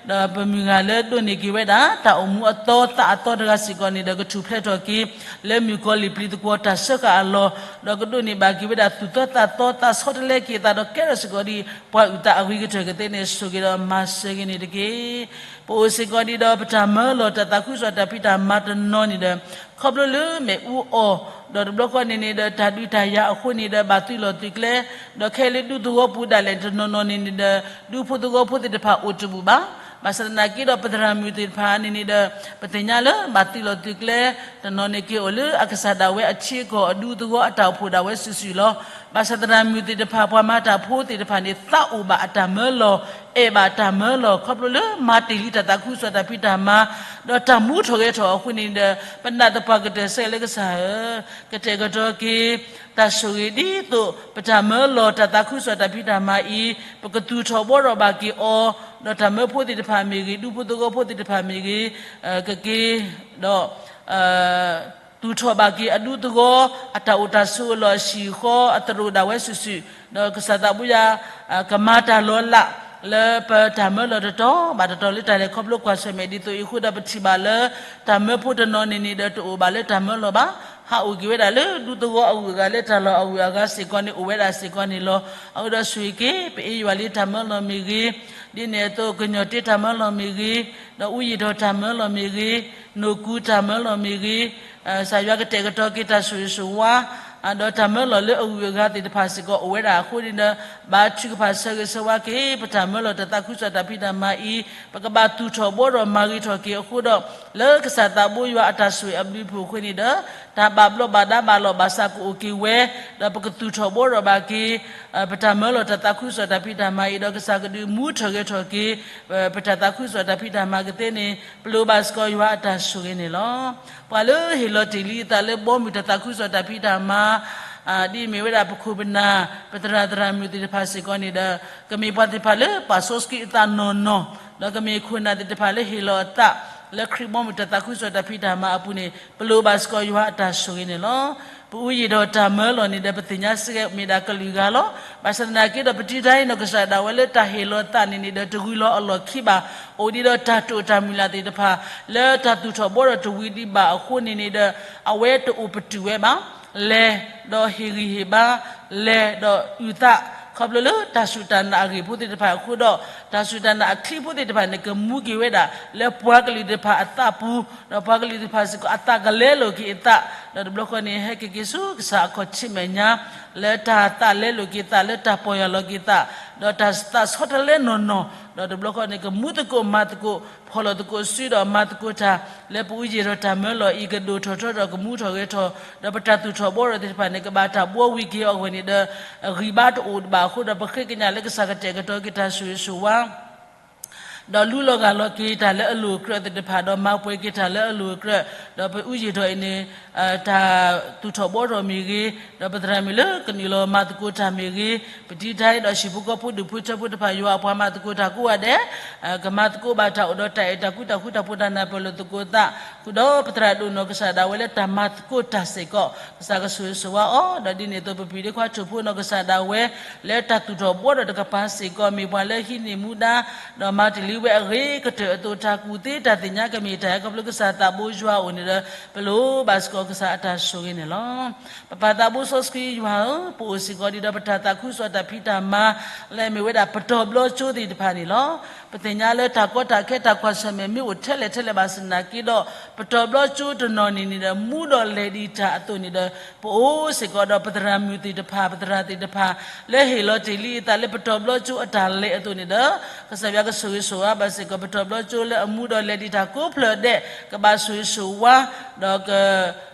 ဒီးပမုၢ်ဂၤလၢဒိးန့ၢ်က့ၤဝဲဒၣ် တၢ်အိၣ်မူအသီသးအသီတဂၤစ့ၢ်ကီးန့ၣ်ဒီး ကထူၣ်ဖျဲးထီၣ်က့ၤ လၢမုၣ်ကီၤလံၢ်ပျံၤသကွီၤတၢ်စၢဃာ်အလီၢ်, ဒီးကဒိးန့ၢ်ဘၣ်က့ၤဝဲဒၣ်သူၣ်သီသးသီ သးဆီတလဲက့ၤအသးဒီးကဲထီၣ်စ့ၢ်ကီးဒ်ပှၤအုၣ်သးအဂ့ၤကတၢၢ်ကသ့န့ၣ် ဆိၣ်ဂ့ၤဒီးမၤစၢၤဂ့ၤန့ၣ်တက့ၢ်. ပအိၣ်စ့ၢ်ကီးဒ်ဒီးပတၢ်မၢလီၤတၢ်သးခုကစီၣ်တၢ်ဖံးတၢ်မၤတနီၤန့ၣ်ဒီး ခီဖျိလၢမ့ၣ်အူအီၣ်, ဒီးတဘျီဃီန့ၣ်န့ၣ်ဒီး တၢ်ဒုးတၢ်ယၤအဃိန့ၣ်ဒီး ဘၣ်သုးလီၢ်သုးကျဲ, ဒီးခဲလၢဒူသဝီပူၤဒၣ်လဲာ်တနီၤနီၤန့ၣ်န့ၣ်ဒီး ဒူဖိသဝီဖိသ့ၣ်တဖၣ်အိၣ်တဘူၣ်ဘၣ်. ဘၣ်ဆၣ်သနာ်က့ဒီး ပသရၣ်မုၣ်သ့ၣ်တဖၣ်န့ၣ်န့ၣ်ဒီး ပသ့ၣ်ညါလၢဘၣ်သုးလီၢ်သုးကျဲ, တနီၤန့ၣ်က့ၤအိၣ်လၢအကစၢ်ဒၣ်ဝဲအထံအကီၢ်အဒူသဝီအတၢ်အိၣ်ဖှိၣ်ဒၣ်ဝဲစုာ်စုာ်လီၤ. ဘၣ်ဆၣ်သရၣ်မုၣ်သ့ၣ်တဖၣ် ပှၤမၤတၢ်ဖိသ့ၣ်တဖၣ်န့ၣ် သးအိၣ်ဘၣ်အတၢ်မၢလီၤ, အဲၣ်ဘၣ်တၢ်မၢလီၤ ခီဖျိလၢမၤတ့ၢ်လံတၢ်သးခုကစီၣ်တၢ်ဖံးတၢ်မၤ, ဒီးတၢ်မူထီၣ်ဂဲၤထီၣ်အဃိန့ၣ်ဒီး ပနၢ်သပှၢ်ကတၢၢ်စ့ၢ်ကီးလၢကစၢ်ဧၢ, ကတဲာ်ကတီၤက့ၤ တၢ်ဆိၣ်ဂ့ၤဒ်သိး ပတၢ်မၢလီၤတၢ်သးခုကစီၣ်တၢ်ဖံးတၢ်မၤအံၤ ပကသူၣ်ထီၣ်ဘှီထီၣ်ဘၣ်က့ၤအီၤ, ဒီးတၢ်မၢဖိသ့ၣ်တဖၣ်မ့ၢ်ဂ့ၤ, ဒူဖိသဝီဖိသ့ၣ်တဖၣ်မ့ၢ်ဂ့ၤ, ကက့ၤ, ဒီး သူၣ်ထီၣ်ဘၣ်က့ၤအဒူသဝီ အတၢ်အိၣ်တၢ်ဆိးအလီၢ်အဟံၣ်အဃီ အသရိာ်ဒၣ်ဝဲစုာ်စုာ်, ဒီးကစၢ်သးဘိယွၤ ကမၤတၢ်လီၤလး လၢပတၢ်မၢလီၤတတီၤဘၣ်တတီၤလၢတၢ်လဲၤခီဖျိကွၢ်ဆၢၣ်မဲာ်ဒ်သိးအံၤအဃိဒီး ပထံၣ်ဘၣ်လၢ တၢ်မၢဖိတနီၤန့ၣ်န့ၣ်ဒီး တအိၣ်ဘၣ်လၢတၢ်မၢလီၤဘၣ်, ဟးအိၣ်က့ၤဝဲဒၣ်လၢဒူသဝီအဂုၤအဂၤလၢတၢ်လီၢ်အဂုၤအဂၤစ့ၢ်ကီးန့ၣ် အိၣ်ဝဲဒၣ်စ့ၢ်ကီးန့ၣ်လီၤ. အဃိဒီးဆိၣ်ဂ့ၤက့ၤ ပအ့ယွၤလံတၢ်မၢလီၤမ့ၢ်ဂ့ၤ, ဒ်န့ၣ်အသိးကညီၤတ့တၢ်မၢလီၤမ့ၢ်ဂ့ၤ, ဒီးအူယံာ်ထီၣ်တၢ်မၢလီၤမ့ၢ်ဂ့ၤ, နိၣ်ကူတၢ်မၢလီၤမ့ၢ်ဂ့ၤ, ကစၢ်ယွၤကတဲာ်ကတီၤက့ၤတၢ်ဆိၣ်ဂ့ၤဆိၣ်ဝါ ဒီးတၢ်မၢလီၤလၢအဂုၤအဂၤသ့ၣ်တဖၣ်စ့ၢ်ကီးအိၣ်ဝဲဒၣ်အဃိန့ၣ်ဒီး ဘါထုကဖၣ်ဆၢဂ့ၤဆၢဝါက့ၤ ပတၢ်မၢလီၤတၢ်သးခုကစီၣ်တၢ်ဖံးတၢ်မၤအံၤ ပကဘၣ်သူၣ်ထီၣ်ဘှီထီၣ်မၤဂ့ၤထီၣ်က့ၤအဃိဒီး လၢကစၢ်သးဘိယွၤအတၢ်ဆိၣ်ဂ့ၤအဘျုးအဖှိၣ်အဃိန့ၣ်ဒီး တၢ်ဘၣ်ဘျီးဘၣ်ဒါဘၣ်လီၢ်ဘၣ်စးကအိၣ်က့ၤဝဲ, ဒီးပကသူၣ်ထီၣ်ဘှီထီၣ်ဘၣ်က့ၤ ပတၢ်မၢလီၤတၢ်သးခုကစီၣ်တၢ်ဖံးတၢ်မၤအံၤ ဒီးကစၢ်ကဒုးမူထီၣ်ဂဲၤထီၣ်က့ၤ ပတၢ်သးခုကစီၣ်တၢ်ဖံးတၢ်မၤကသ့န့ၣ် ပလိၣ်ဘၣ်စ့ၢ်ကီးယွၤအတၢ်ဆိၣ်ဂ့ၤန့ၣ်လီၤ. ပှၤလၢဟ့ၣ်လီၤတ့ၢ်လံအသးလၢဘီမုၢ်တၢ်သးခုကစီၣ်တၢ်ဖံးတၢ်မၤ ဒ်အမ့ၢ်ဝဲဒၣ်ပခိၣ်ပနၢ် ပသရၣ်သရၣ်မုၣ်သ့ၣ်တဖၣ်စ့ၢ်ကီးန့ၣ်ဒီး ကမ့ၢ်ပှၤသ့ၣ်တဖၣ်လၢပာ်စီဆှံအသးနီၢ်နီၢ်, ဒီးကမ့ၢ်ခိၣ်နၢ်သ့ၣ်တဖၣ်လၢဟ့ၣ်လီၤအသး လၢခရံာ်ဘီမုၢ်တၢ်သးခုကစီၣ်တၢ်ဖံးတၢ်မၤအပူၤန့ၣ် ပလိၣ်ဘၣ်စ့ၢ်ကီးယွၤအတၢ်ဆိၣ်ဂ့ၤန့ၣ်လီၤ. ပအူယံာ်ဒီးတၢ်မၢလီၤန့ၣ်ဒီး ပသ့ၣ်ညါစ့ၢ်ကီးမ့ၢ်ဒၣ်ကလုာ်ဂၤလီၤ. ဘၣ်ဆၣ်သနာ်က့ဒီး ပတံၤတၢ်အံၤနီၢ်ကစၢ်ဒၣ်ဝဲလၢ တၢ်ဟ့ၣ်လီၤသးန့ၣ်န့ၣ်ဒီး တဂုၤလီၤအလီၢ်ခံဘၣ်. အိၣ်ဒံးဒီးတၢ်တိာ်တၢ်မုၢ်လၢ်သ့ၣ်တဖၣ် လၢတၢ်သူၣ်ထီၣ်ဘှီထီၣ်တဝံၤဒံးဘၣ်အဃိန့ၣ်န့ၣ်ဒီး အဝဲတအိၣ်ပတုာ်ဝဲဘၣ်. လဲၤဒီးဟ့ၣ်ဂံၢ်ဟ့ၣ်ဘါ, လဲၤဒီးအုၣ်သး ခီဖျိလၢတၢ်စူၢ်တၢ်နာ်အဂ့ၢ်ဖိသ့ၣ်တဖၣ်အဃိဒီး တၢ်စူၢ်တၢ်နာ်အချံဖိသ့ၣ်တဖၣ်န့ၣ် ကမူက့ၤဝဲဒၣ် လၢပှၤကလုာ်သ့ၣ်တဖၣ်အသးပူၤ, ဒီးပှၤကလုာ်သ့ၣ်တဖၣ်စ့ၢ်ကီး အသးကလဲလိာ်က့ၤအသး, ဒီးတဘျီဃီန့ၣ် ဟဲက့ၤက့ၤဆူကစၢ်အခီၣ်ထံးမဲာ်ညါ လၢတၢ်သးလဲလိာ်က့ၤသး လၢတၢ်ပီၢ်ယၢ်လီၤက့ၤသး, ဒီးတၢ်သးဆီတလဲနီၢ်နီၢ်, ဒီးတဘျီဃီန့ၣ် ကမူသကိးမၤသကိး ဖီၣ်လိာ်သကိးစုဒီးမၤသကိးတၢ် လၢပအူယံာ်ထီၣ်တၢ်မၢလီၤအံၤ ကဒိၣ်ထီၣ်ထီထီၣ် ကမူထီၣ်ဂဲၤထီၣ်, ဒီးပတၢ်သူၣ်ထီၣ်ဘှီထီၣ်သ့ၣ်တဖၣ်န့ၣ် ကဘၣ်တၢ်ဘှီဝံၤက့ၤအဂီၢ်န့ၣ်ဒီး ဂံၢ်ဘါတအိၣ်ဘၣ်အဃိဒီး ပဃ့ကညးလၢကစၢ်ကတဲာ်ကတီၤက့ၤတၢ်ဆိၣ်ဂ့ၤဆိၣ်ဝါ ဒီးလူလီၤဂာ်လီၤက့ၤတၢ်လၢအလိၣ်အကြၢးသ့ၣ်တဖၣ် ဒီးမၤပှဲၤက့ၤတၢ်လၢအလိၣ်အကြၢး, ဒီးပအူယံာ်ထီၣ်အံၤန့ၣ် တၢ်သူၣ်ထီၣ်ဘှီထီၣ်မ့ၢ်ဂ့ၤ, ဒီးပသရၣ်မုၣ်လၢကနုာ်လီၤမၤသကိးတၢ်မ့ၢ်ဂ့ၤ, ပတံၤတၢ်အံၤဒီးဟံၣ်ဖိဃီဖိဒူၣ်ဖိထၢဖိတဖၣ် ယွၤအပှၤမၤသကိးတၢ်ကိးဂၤဒဲး ကမၤသကိးဘၣ်တၢ်အိၣ်ဒီးတၢ်အဲၣ်တၢ်ကွံတၢ်ဃူတၢ်ဖိးတၢ်နၢ်ပၢၢ်လိာ်သကိးသး, ဃုာ်ဒီးပသရၣ်ဒိၣ်နီၢ်ကစၢ်ဒၣ်ဝဲလၢတၢ်မၤသကိးတၢ်စ့ၢ်ကီး ကစၢ်ကဆိၣ်ဂ့ၤဆိၣ်ဝါအီၤ, ဒီးဒ်န့ၣ်အသိး ပဖံးဒ့ခွါထိၣ်ဖိနီၢ်ကစၢ်ဒၣ်ဝဲ လၢတၢ်သူၣ်ထီၣ်ဘှီထီၣ်တကပၤစ့ၢ်ကီး မ့ၢ်ပှၤလၢဟံးန့ၢ်မူဒါ ဒီးမၤတ့ၢ်လံဝဲအဂ့ၤကတၢၢ်အသိး တၢ်ကူၣ်သ့တၢ်သ့ၣ်ညါကမ့ၢ်တၢ်ဟဲခီဖျိကစၢ်သးဘိယွၤအအိၣ်န့ၣ်ဒီး ပလိၣ်ဘၣ်စ့ၢ်ကီးကစၢ်အတၢ်ဆိၣ်ဂ့ၤန့ၣ်လီၤ. ပပၢ်သးဘိစီဆှံယွၤဧၢ, ပအိၣ်စ့ၢ်ကီးဒံးဒီးပတၢ်သးခုကစီၣ်တၢ်ဖံးတၢ်မၤ လၢအမ့ၢ်ဝဲဒၣ်ပတီၢ်ဘျီကၠိသ့ၣ်တဖၣ်န့ၣ်လီၤ. ပသ့ၣ်ညါလၢတၢ်ကီတၢ်ခဲတၢ်ကွၢ်ဆၢၣ်မဲာ်မ့ၢ်အိၣ်ထဲလဲၣ်ထဲလဲၣ်ဘၣ်ဆၣ်သနာ်က့ဒီး ပတီၢ်ဘျီကၠိတနီၤန့ၣ်န့ၣ်ဒီး မူဒီးလဲၤဒံးတၢ်အသိးန့ၣ်ဒီး ပအိၣ်စ့ၢ်ကီးဒီးပသရၣ်မုၣ်သ့ၣ်တဖၣ် ပသရၣ်သ့ၣ်တဖၣ် လၢဟ့ၣ်လီၤတ့ၢ်လံအသးလၢပတီၢ်ဘျီကၠိအတၢ်လဲၤအသိးန့ၣ်ဒီး ကစၢ်ယွၤကဆိၣ်ဂ့ၤဆိၣ်ဝါဘၣ်စ့ၢ်ကီး ပတီၢ်ဘျီကၠိလၢအမူဒီးလဲၤဒံးတၢ်ကိးဖျၢၣ်ဒဲး ကဘၣ်ဆိၣ်ဂ့ၤဆိၣ်ဝါ ဒီးက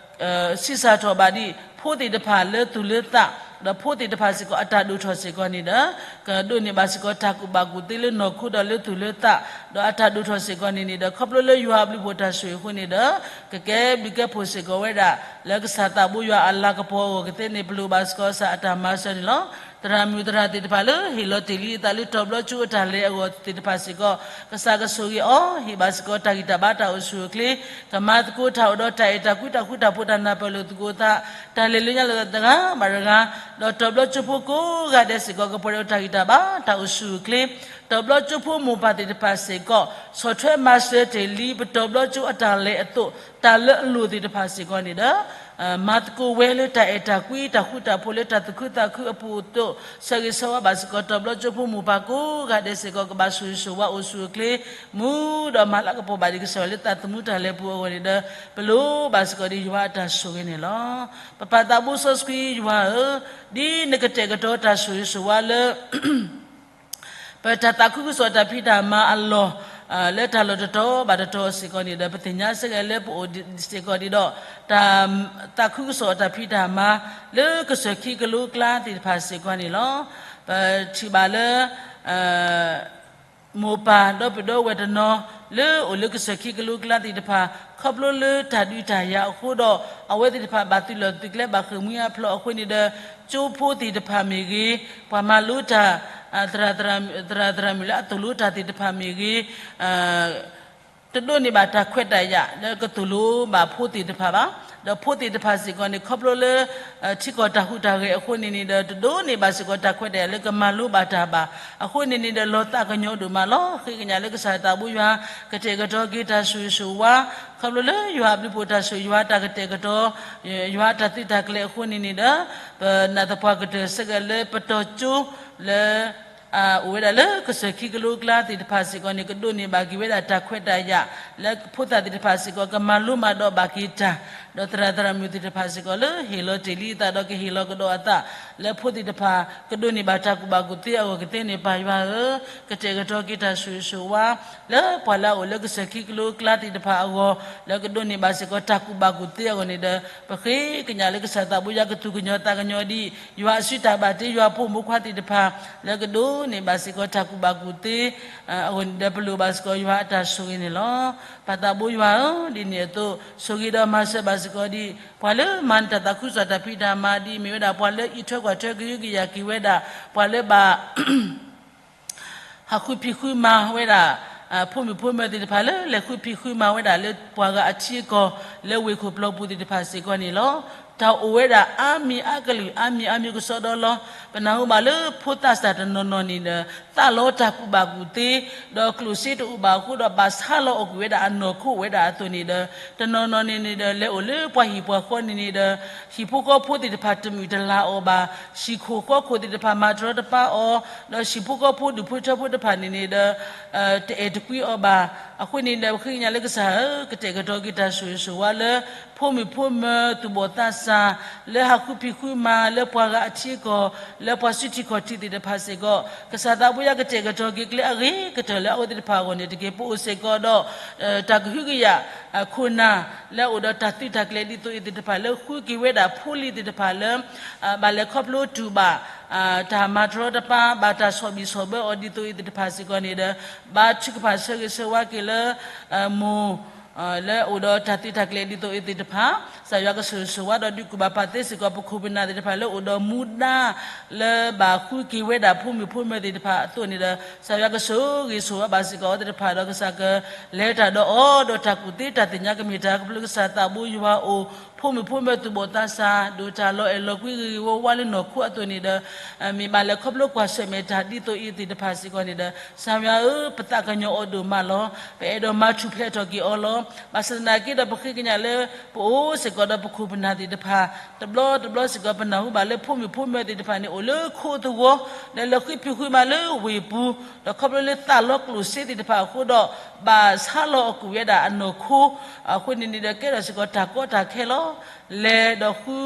ဆံးစၢ်ထီၣ်ဘၣ်ဒံး ဖိသ့ၣ်တဖၣ်လၢသူၣ်လၢသး, ဒီးဖိသ့ၣ်တဖၣ်စ့ၢ်ကီးအတၢ်ဒိၣ်ထီၣ်စ့ၢ်ကီးန့ၣ်ဒီး ကဒိးန့ၢ်ဘၣ်စ့ၢ်ကီးတၢ်ကူၣ်ဘၣ်ကူၣ်သ့လၢနီၢ်ခိဒီးလၢသူၣ်လၢသး, ဒီးအတၢ်ဒိၣ်ထီၣ်စ့ၢ်ကီးန့ၣ်န့ၣ်ဒီး ခီဖျိလၢယွၤအဘျုးဖှိၣ်တၢ်ဆိၣ်ဂ့ၤအဃိန့ၣ်ဒီး ကကဲဘျုးကဲဖှိၣ်စ့ၢ်ကီးဝဲဒၣ် လၢကစၢ်သးဘိယွၤအလၤကပီၤအဂီၢ်ကသ့န့ၣ် ပလိၣ်ဘၣ်စ့ၢ်ကီးကစၢ်အတၢ်မၤစၢၤန့ၣ်လီၤ. သရၣ်မုၣ်သရၣ်သ့ၣ်တဖၣ်လၢဟ့ၣ်လီၤတ့ၢ်လံအသးလၢတီၢ်ဘျီကၠိအတၢ်လဲၤအဂီၢ်သ့ၣ်တဖၣ်စ့ၢ်ကီး ကစၢ်ကဆိၣ်ဂ့ၤအီၤ ဟ့ၣ်ဘၣ်စ့ၢ်ကီးတၢ်ဂံၢ်တၢ်ဘါတၢ်အိၣ်ဆူၣ်အိၣ်ချ့, ကမၤသကိးတၢ်အိၣ်ဒီးတၢ်အဲၣ်တၢ်ကွံတၢ်ဃူတၢ်ဖိးတၢ်နၢ်ပၢၢ်လိာ်သကိးသး, တၢ်လဲၤလၢညါလိာ်သးတဂၤဘၣ်တဂၤ, ဒီးတီၢ်ဘျီကၠိဖိကိးဂၤဒဲးစ့ၢ်ကီး ကပှဲၤဒီးတၢ်ဂံၢ်တၢ်ဘါတၢ်အိၣ်ဆူၣ်အိၣ်ချ့, တီၢ်ဘျီကၠိဖိမိၢ်ပၢ်သ့ၣ်တဖၣ်စ့ၢ်ကီး ဆီၣ်ထွဲမၤစၢၤတ့ၢ်လံ ပတီၢ်ဘျီကၠိအတၢ်လဲၤအသိး တၢ်လၢအလိၣ်သ့ၣ်တဖၣ်စ့ၢ်ကီးန့ၣ်ဒီး မၤသကိးဝဲလၢတၢ်အဲၣ်တၢ်ကွံတၢ်ဃူတၢ်ဖိးလၢတၢ်သူၣ်ခုသးခုအပူၤအသိး ဆၢဂ့ၤဆၢဝါဘၣ်စ့ၢ်ကီး တီၢ်ဘျီကၠိဖိမိၢ်ပၢ်ကိးဂၤဒဲးစ့ၢ်ကီး ကဘၣ်ဆိၣ်ဂ့ၤဆိၣ်ဝါအိၣ်ဆူၣ်အိၣ်ချ့ မူဒီးမၤလၤကပီၤဘၣ်ဒံးကစၢ်ယွၤလၢတၢ်သမူတၢ်လဲၤပူၤအဂီၢ်န့ၣ်ဒီး ပလိၣ်ဘၣ်စ့ၢ်ကီးဒံးယွၤအတၢ်ဆိၣ်ဂ့ၤန့ၣ်လီၤ. ပပၢ်သးဘိစီဆှံယွၤဧၢ, ဒ်နကတဲာ်ကတီၤတၢ်ဆိၣ်ဂ့ၤဆိၣ်ဝါလၢ ပတၢ်သးခုကစီၣ်တၢ်ဖံးတၢ်မၤအလီၢ် လၢတၢ်လီၢ်တတီၤဘၣ်တတီၤစ့ၢ်ကီးန့ၣ်ဒီး ပသ့ၣ်ညါစ့ၢ်ကီးလၢပအိၣ်စ့ၢ်ကီးဒံးဒီး တၢ်သးခုကစီၣ်တၢ်ဖံးတၢ်မၤ လၢကစၢၢ်ခံကလိကျါသ့ၣ်တဖၣ်စ့ၢ်ကီးန့ၣ်လီၤ. ပထံၣ်ဘၣ်လၢ မိၢ်ပၢ်ဒီပုၢ်ဒီဝဲၢ်တနီၤ လၢအိၣ်လၢကစၢၢ်ခံကလိကျါသ့ၣ်တဖၣ် ခီဖျိလၢတၢ်ဒုးတၢ်ယၤအဃိဒီး အဝဲသ့ၣ်တဖၣ်ဘၣ်သုးလီၢ်သုးကျဲဘၣ်ဃ့ၢ်မှံဟးဖျိးအဃိန့ၣ်ဒီး ကၠိဖိသ့ၣ်တဖၣ်မ့ၢ်ဂ့ၤ, ပှၤမၤလိတၢ် သရၣ်သရၣ်မုၣ်လၢအသိၣ်လိတၢ်သ့ၣ်တဖၣ်မ့ၢ်ဂ့ၤ တဒိးန့ၢ်ဘၣ်တၢ်ခွဲးတၢ်ယာ်လၢကသိၣ်လိဘၣ်ဖိသ့ၣ်တဖၣ်ဘၣ်. ဒီးဖိသ့ၣ်တဖၣ်စ့ၢ်ကီးန့ၣ် ခီဖျိလၢ ထံကီၢ်တၢ်ဟူးတၢ်ဂဲၤအဃိန့ၣ်န့ၣ်ဒီး တဒိးန့ၢ်ဘၣ်စ့ၢ်ကီးတၢ်ခွဲးတၢ်ယာ်လၢကမၤလိဘၣ်တၢ်ဘၣ်. အဃိန့ၣ်န့ၣ်ဒီး လီၤသးကညီၤဒိၣ်မးလီၤ. ဃ့ကညးလၢကစၢ်သးဘိယွၤ ကတဲာ်ကတီၤက့ၤတၢ်ဆိၣ်ဂ့ၤဆိၣ်ဝါ ခီဖျိလၢယွၤအဘျုးဖှိၣ်တၢ်ဆိၣ် ယွၤတၢ်ကတဲာ်ကတီၤ ယွၤတၢ်သုးတၢ်ကျဲၤအဃိန့ၣ်န့ၣ်ဒီး ပနာ်သပှၢ်ကတၢၢ်ဆၢက့ၤလၢပတီၢ်ကၠိလၢ အိၣ်ဝဲဒၣ်လၢကစၢၢ်ခံကလိကျါသ့ၣ်တဖၣ်စ့ၢ်ကီးန့ၣ် ကဒိးန့ၢ်ဘၣ်က့ၤဝဲဒၣ်တၢ်ခွဲးတၢ်ယာ် လၢဖိသၣ်သ့ၣ်တဖၣ်စ့ၢ်ကီး ကမၤလိမၤဒိးဘၣ်က့ၤတၢ်, ဒီးသရၣ်သရၣ်မုၣ်သ့ၣ်တဖၣ်စ့ၢ်ကီးလၢဟ့ၣ်လီၤတ့ၢ်လံအသးဒီးကဟ့ၣ်လီၤကဒီးအသး လၢဖိသ့ၣ်တဖၣ် ကဒိးန့ၢ်ဘၣ်တၢ်ကူၣ်ဘၣ်ကူၣ်သ့အဂီၢ်ကသ့န့ၣ် ပၢ်ယွၤဧၢ, ကတဲာ်ကတီၤက့ၤတၢ်ဆိၣ်ဂ့ၤဆိၣ်ဝါ လၢပှၤလၢအအိၣ်လၢကစၢၢ်ခံကလိကျါသ့ၣ်တဖၣ်အဂီၢ် လၢကဒိးန့ၢ်ဘၣ်စ့ၢ်ကီးတၢ်ကူၣ်ဘၣ်ကူၣ်သ့အဂီၢ်န့ၣ်ဒီး ပဃ့ကညးလၢကစၢ်သးဘိယွၤကသူၣ်ကညီၤသးကညီၤဒံး ယွၤအစုတၢ်ဘၣ်တ့ ယွၤဖိမုၣ်ဖိခွါသ့ၣ်တဖၣ် လၢကဒိးန့ၢ်ဘၣ်စ့ၢ်ကီးတၢ်ကူၣ်ဘၣ်ကူၣ်သ့ အဂီၢ်န့ၣ်ဒီး ပလိၣ်ဘၣ်စ့ၢ်ကီးယွၤအတၢ်ဆိၣ်ဂ့ၤန့ၣ်လီၤ. ပၢ်သးဘိယွၤဧၢ, ဒ်န့ၣ်အသိး ဆိၣ်ဂ့ၤဒီးမၤစၢၤဘၣ်စ့ၢ်ကီးဒံး ပှၤလၢမၤနတၢ်သးခုကစီၣ်တၢ်ဖံးတၢ်မၤဒ်အမ့ၢ်ဝဲဒၣ် ပှၤလၢအံးထွဲကွၢ်ထွဲကဟုကယာ်က့ၤဝဲဒၣ် ပှၤလၢဘၣ် ဟးဃုဖံးဃုမၤဝဲဒၣ် ဖိမုၣ်ဖိမၢၤသ့ၣ်တဖၣ်လၢ လဲၤဃုဖံးဃုမၤဝဲဒၣ်လၢပှၤဂၤအထံအကီၢ် လၢဝ့ၢ်ခိၣ်ပျီပူၤသ့ၣ်တဖၣ်စ့ၢ်ကီးန့ၣ်လီၤ. တၢ်အိၣ်ဝဲဒၣ်အါမံၤအါကလုာ် အါမံၤအါမံၤကစီဒီလီၤ. ပနၢ်ဟူဘၣ်လၢဖိသၣ်စၢ်တနီၤနီၤန့ၣ်ဒီး သးလီတၢ်ကူၣ်ဘၣ်ကူၣ်သ့ ဒီးကျိၣ်စ့တအိၣ်ဘၣ်အဃိဒီး ဘၣ်ဆါလီၤအီၣ်ကွံာ်ဝဲဒၣ်အနီၢ်ခိအိၣ်ဝဲဒၣ်အသိးန့ၣ်ဒီး တနီၤနီၤန့ၣ်န့ၣ်ဒီး လဲၤအိၣ်လၢပှၤဟံၣ်ပှၤဃီန့ၣ်န့ၣ်ဒီး ဟံၣ်ဖိဃီဖိသ့ၣ်တဖၣ်တမုာ်တလၤအီၤဘၣ်, ဟံၣ်ခိၣ်ဃီခိၣ်သ့ၣ်တဖၣ်မၤတရီတပါအီၤ, ဒီးဟံၣ်ဖိဃီဖိဒူၣ်ဖိထၢဖိတဖၣ်န့ၣ်န့ၣ်ဒီး တအဲၣ်တကွံအီၤဘၣ်. အဃိန့ၣ်ဒီး ပဃ့ကညးလၢကစၢ်ဧၢ, ကတဲာ်ကတီၤက့ၤတၢ်ဆိၣ်ဂ့ၤဆိၣ်ဝါလၢ ဖိမုၣ်ဖိမၢၤသူၣ်ဘီၣ်သးစၢ် လၢဟးဃုဖံးဃုမၤ လၢပှၤဂၤအထံအကီၢ် လၢပှၤစုထံကီၢ်ထံသ့ၣ်တဖၣ်စ့ၢ်ကီး ကစၢ်သးဘိယွၤကတဲာ်ကတီၤက့ၤကျဲအဂ့ၤကတၢၢ်လၢအဝဲသ့ၣ်တဖၣ်အဂီၢ်န့ၣ်တက့ၢ်. ပအိၣ်စ့ၢ်ကီးဒီး တၢ်ကဟုကယာ် ခိၣ်နၢ် လၢအအိၣ်ဒီးတၢ်သုးတၢ်ကျဲၤဒ်သိးအံၤသ့ၣ်တဖၣ်လၢဃုက့ၤဝဲဒၣ်ဖိလံၤသ့ၣ်တဖၣ်လၢ ဘၣ်လဲၤခီဖျိတူၢ်ဘၣ် တၢ်မၤတရီတပါ ဘၣ်တၢ်ဆီၣ်ဘံၣ်ဆီၣ်ဘၢအီၤဒ်သိးအံၤသ့ၣ်တဖၣ်စ့ၢ်ကီးန့ၣ်ဒီး ဘါထုကဖၣ်ဆၢဂ့ၤဆၢဝါက့ၤလၢ မိၢ် လၢအိၣ်ဒီးတၢ်သံတၢ်ကျဲၤဒ်သိးအံၤသ့ၣ်တဖၣ်, ကစၢ်ယွၤကဆိၣ်ဂ့ၤဆိၣ်ဝါဒီးဒုးကူၣ်ဘၣ်ပာ်သ့စ့ၢ်ကီး ပခိၣ်ပနၢ်သ့ၣ်တဖၣ်လၢအိၣ်ဒီးမူဒါ လၢဘၣ်ဃုက့ၤဝဲဒၣ်ဖိမုၣ်ဖိမၢၤသ့ၣ်တဖၣ်အသိးန့ၣ်ဒီး ကစၢ်ယွၤကဆိၣ်ဂ့ၤဆိၣ်ဝါဘၣ်စ့ၢ်ကီးအဝဲသ့ၣ်တဖၣ်ဒီး ကစၢ်ကလဲၤတၢ်ဒီးအီၤ ဒီးတၢ်ကူၣ်သ့တၢ်သ့ၣ်ညါကမ့ၢ်တၢ်ကပျုၤ ကစၢ်သးဘိယွၤအိၣ် ဖိမုၣ်ဖိမၢၤသူၣ်ဘီၣ်သးစၢ် ဒိၣ်တၢ်လီၤအဲၣ်လီၤကွံဂ့ၤဂ့ၤဝါဝါလၢနီၢ်ခိအသိးန့ၣ်ဒီး မ့ၢ်ဘၣ်လဲၤခီဖျိကွၢ်ဆၢၣ်မဲာ်တၢ်ဒ်သိးအံၤသ့ၣ်တဖၣ်စ့ၢ်ကီးန့ၣ်ဒီး ကစၢ်ယွၤဧၢ ပသးကညီၤအီၤဒိၣ်မးလီၤ. ပအဲၣ်ဒိးမၤထူၣ်ဖျဲးထီၣ်က့ၤအီၤလီၤ. ဘၣ်ဆၣ်သနာ်က့ဒီး ပဃ့ကညးလၢ ပအိၣ်စ့ၢ်ကီးဒီးပခိၣ်ပနၢ်သ့ၣ်တဖၣ် တဘျီတဘျီစ့ၢ်ကီး ပနၢ်ဟူဘၣ်လၢဖိမုၣ်ဖိမၢၤသ့ၣ်တဖၣ်န့ၣ် အိၣ်လၢခိအသဝီ လၢလီၤဃုဖံးဃုမၤလၢဝ့ၢ်ပူၤ ဒီးခီဖျိလၢသးလီကျိၣ်စ့သ့ၣ်တဖၣ်အဃိဒီး ဘၣ်ဆါလီၤအီၣ်ကွံာ်ဝဲဒၣ်အနီၢ်ခိ အဃိန့ၣ်န့ၣ်ဒီး ကဲထီၣ်စ့ၢ်ကီးတၢ်ကီတၢ်ခဲလီၤ. လဲၤဒီးဃု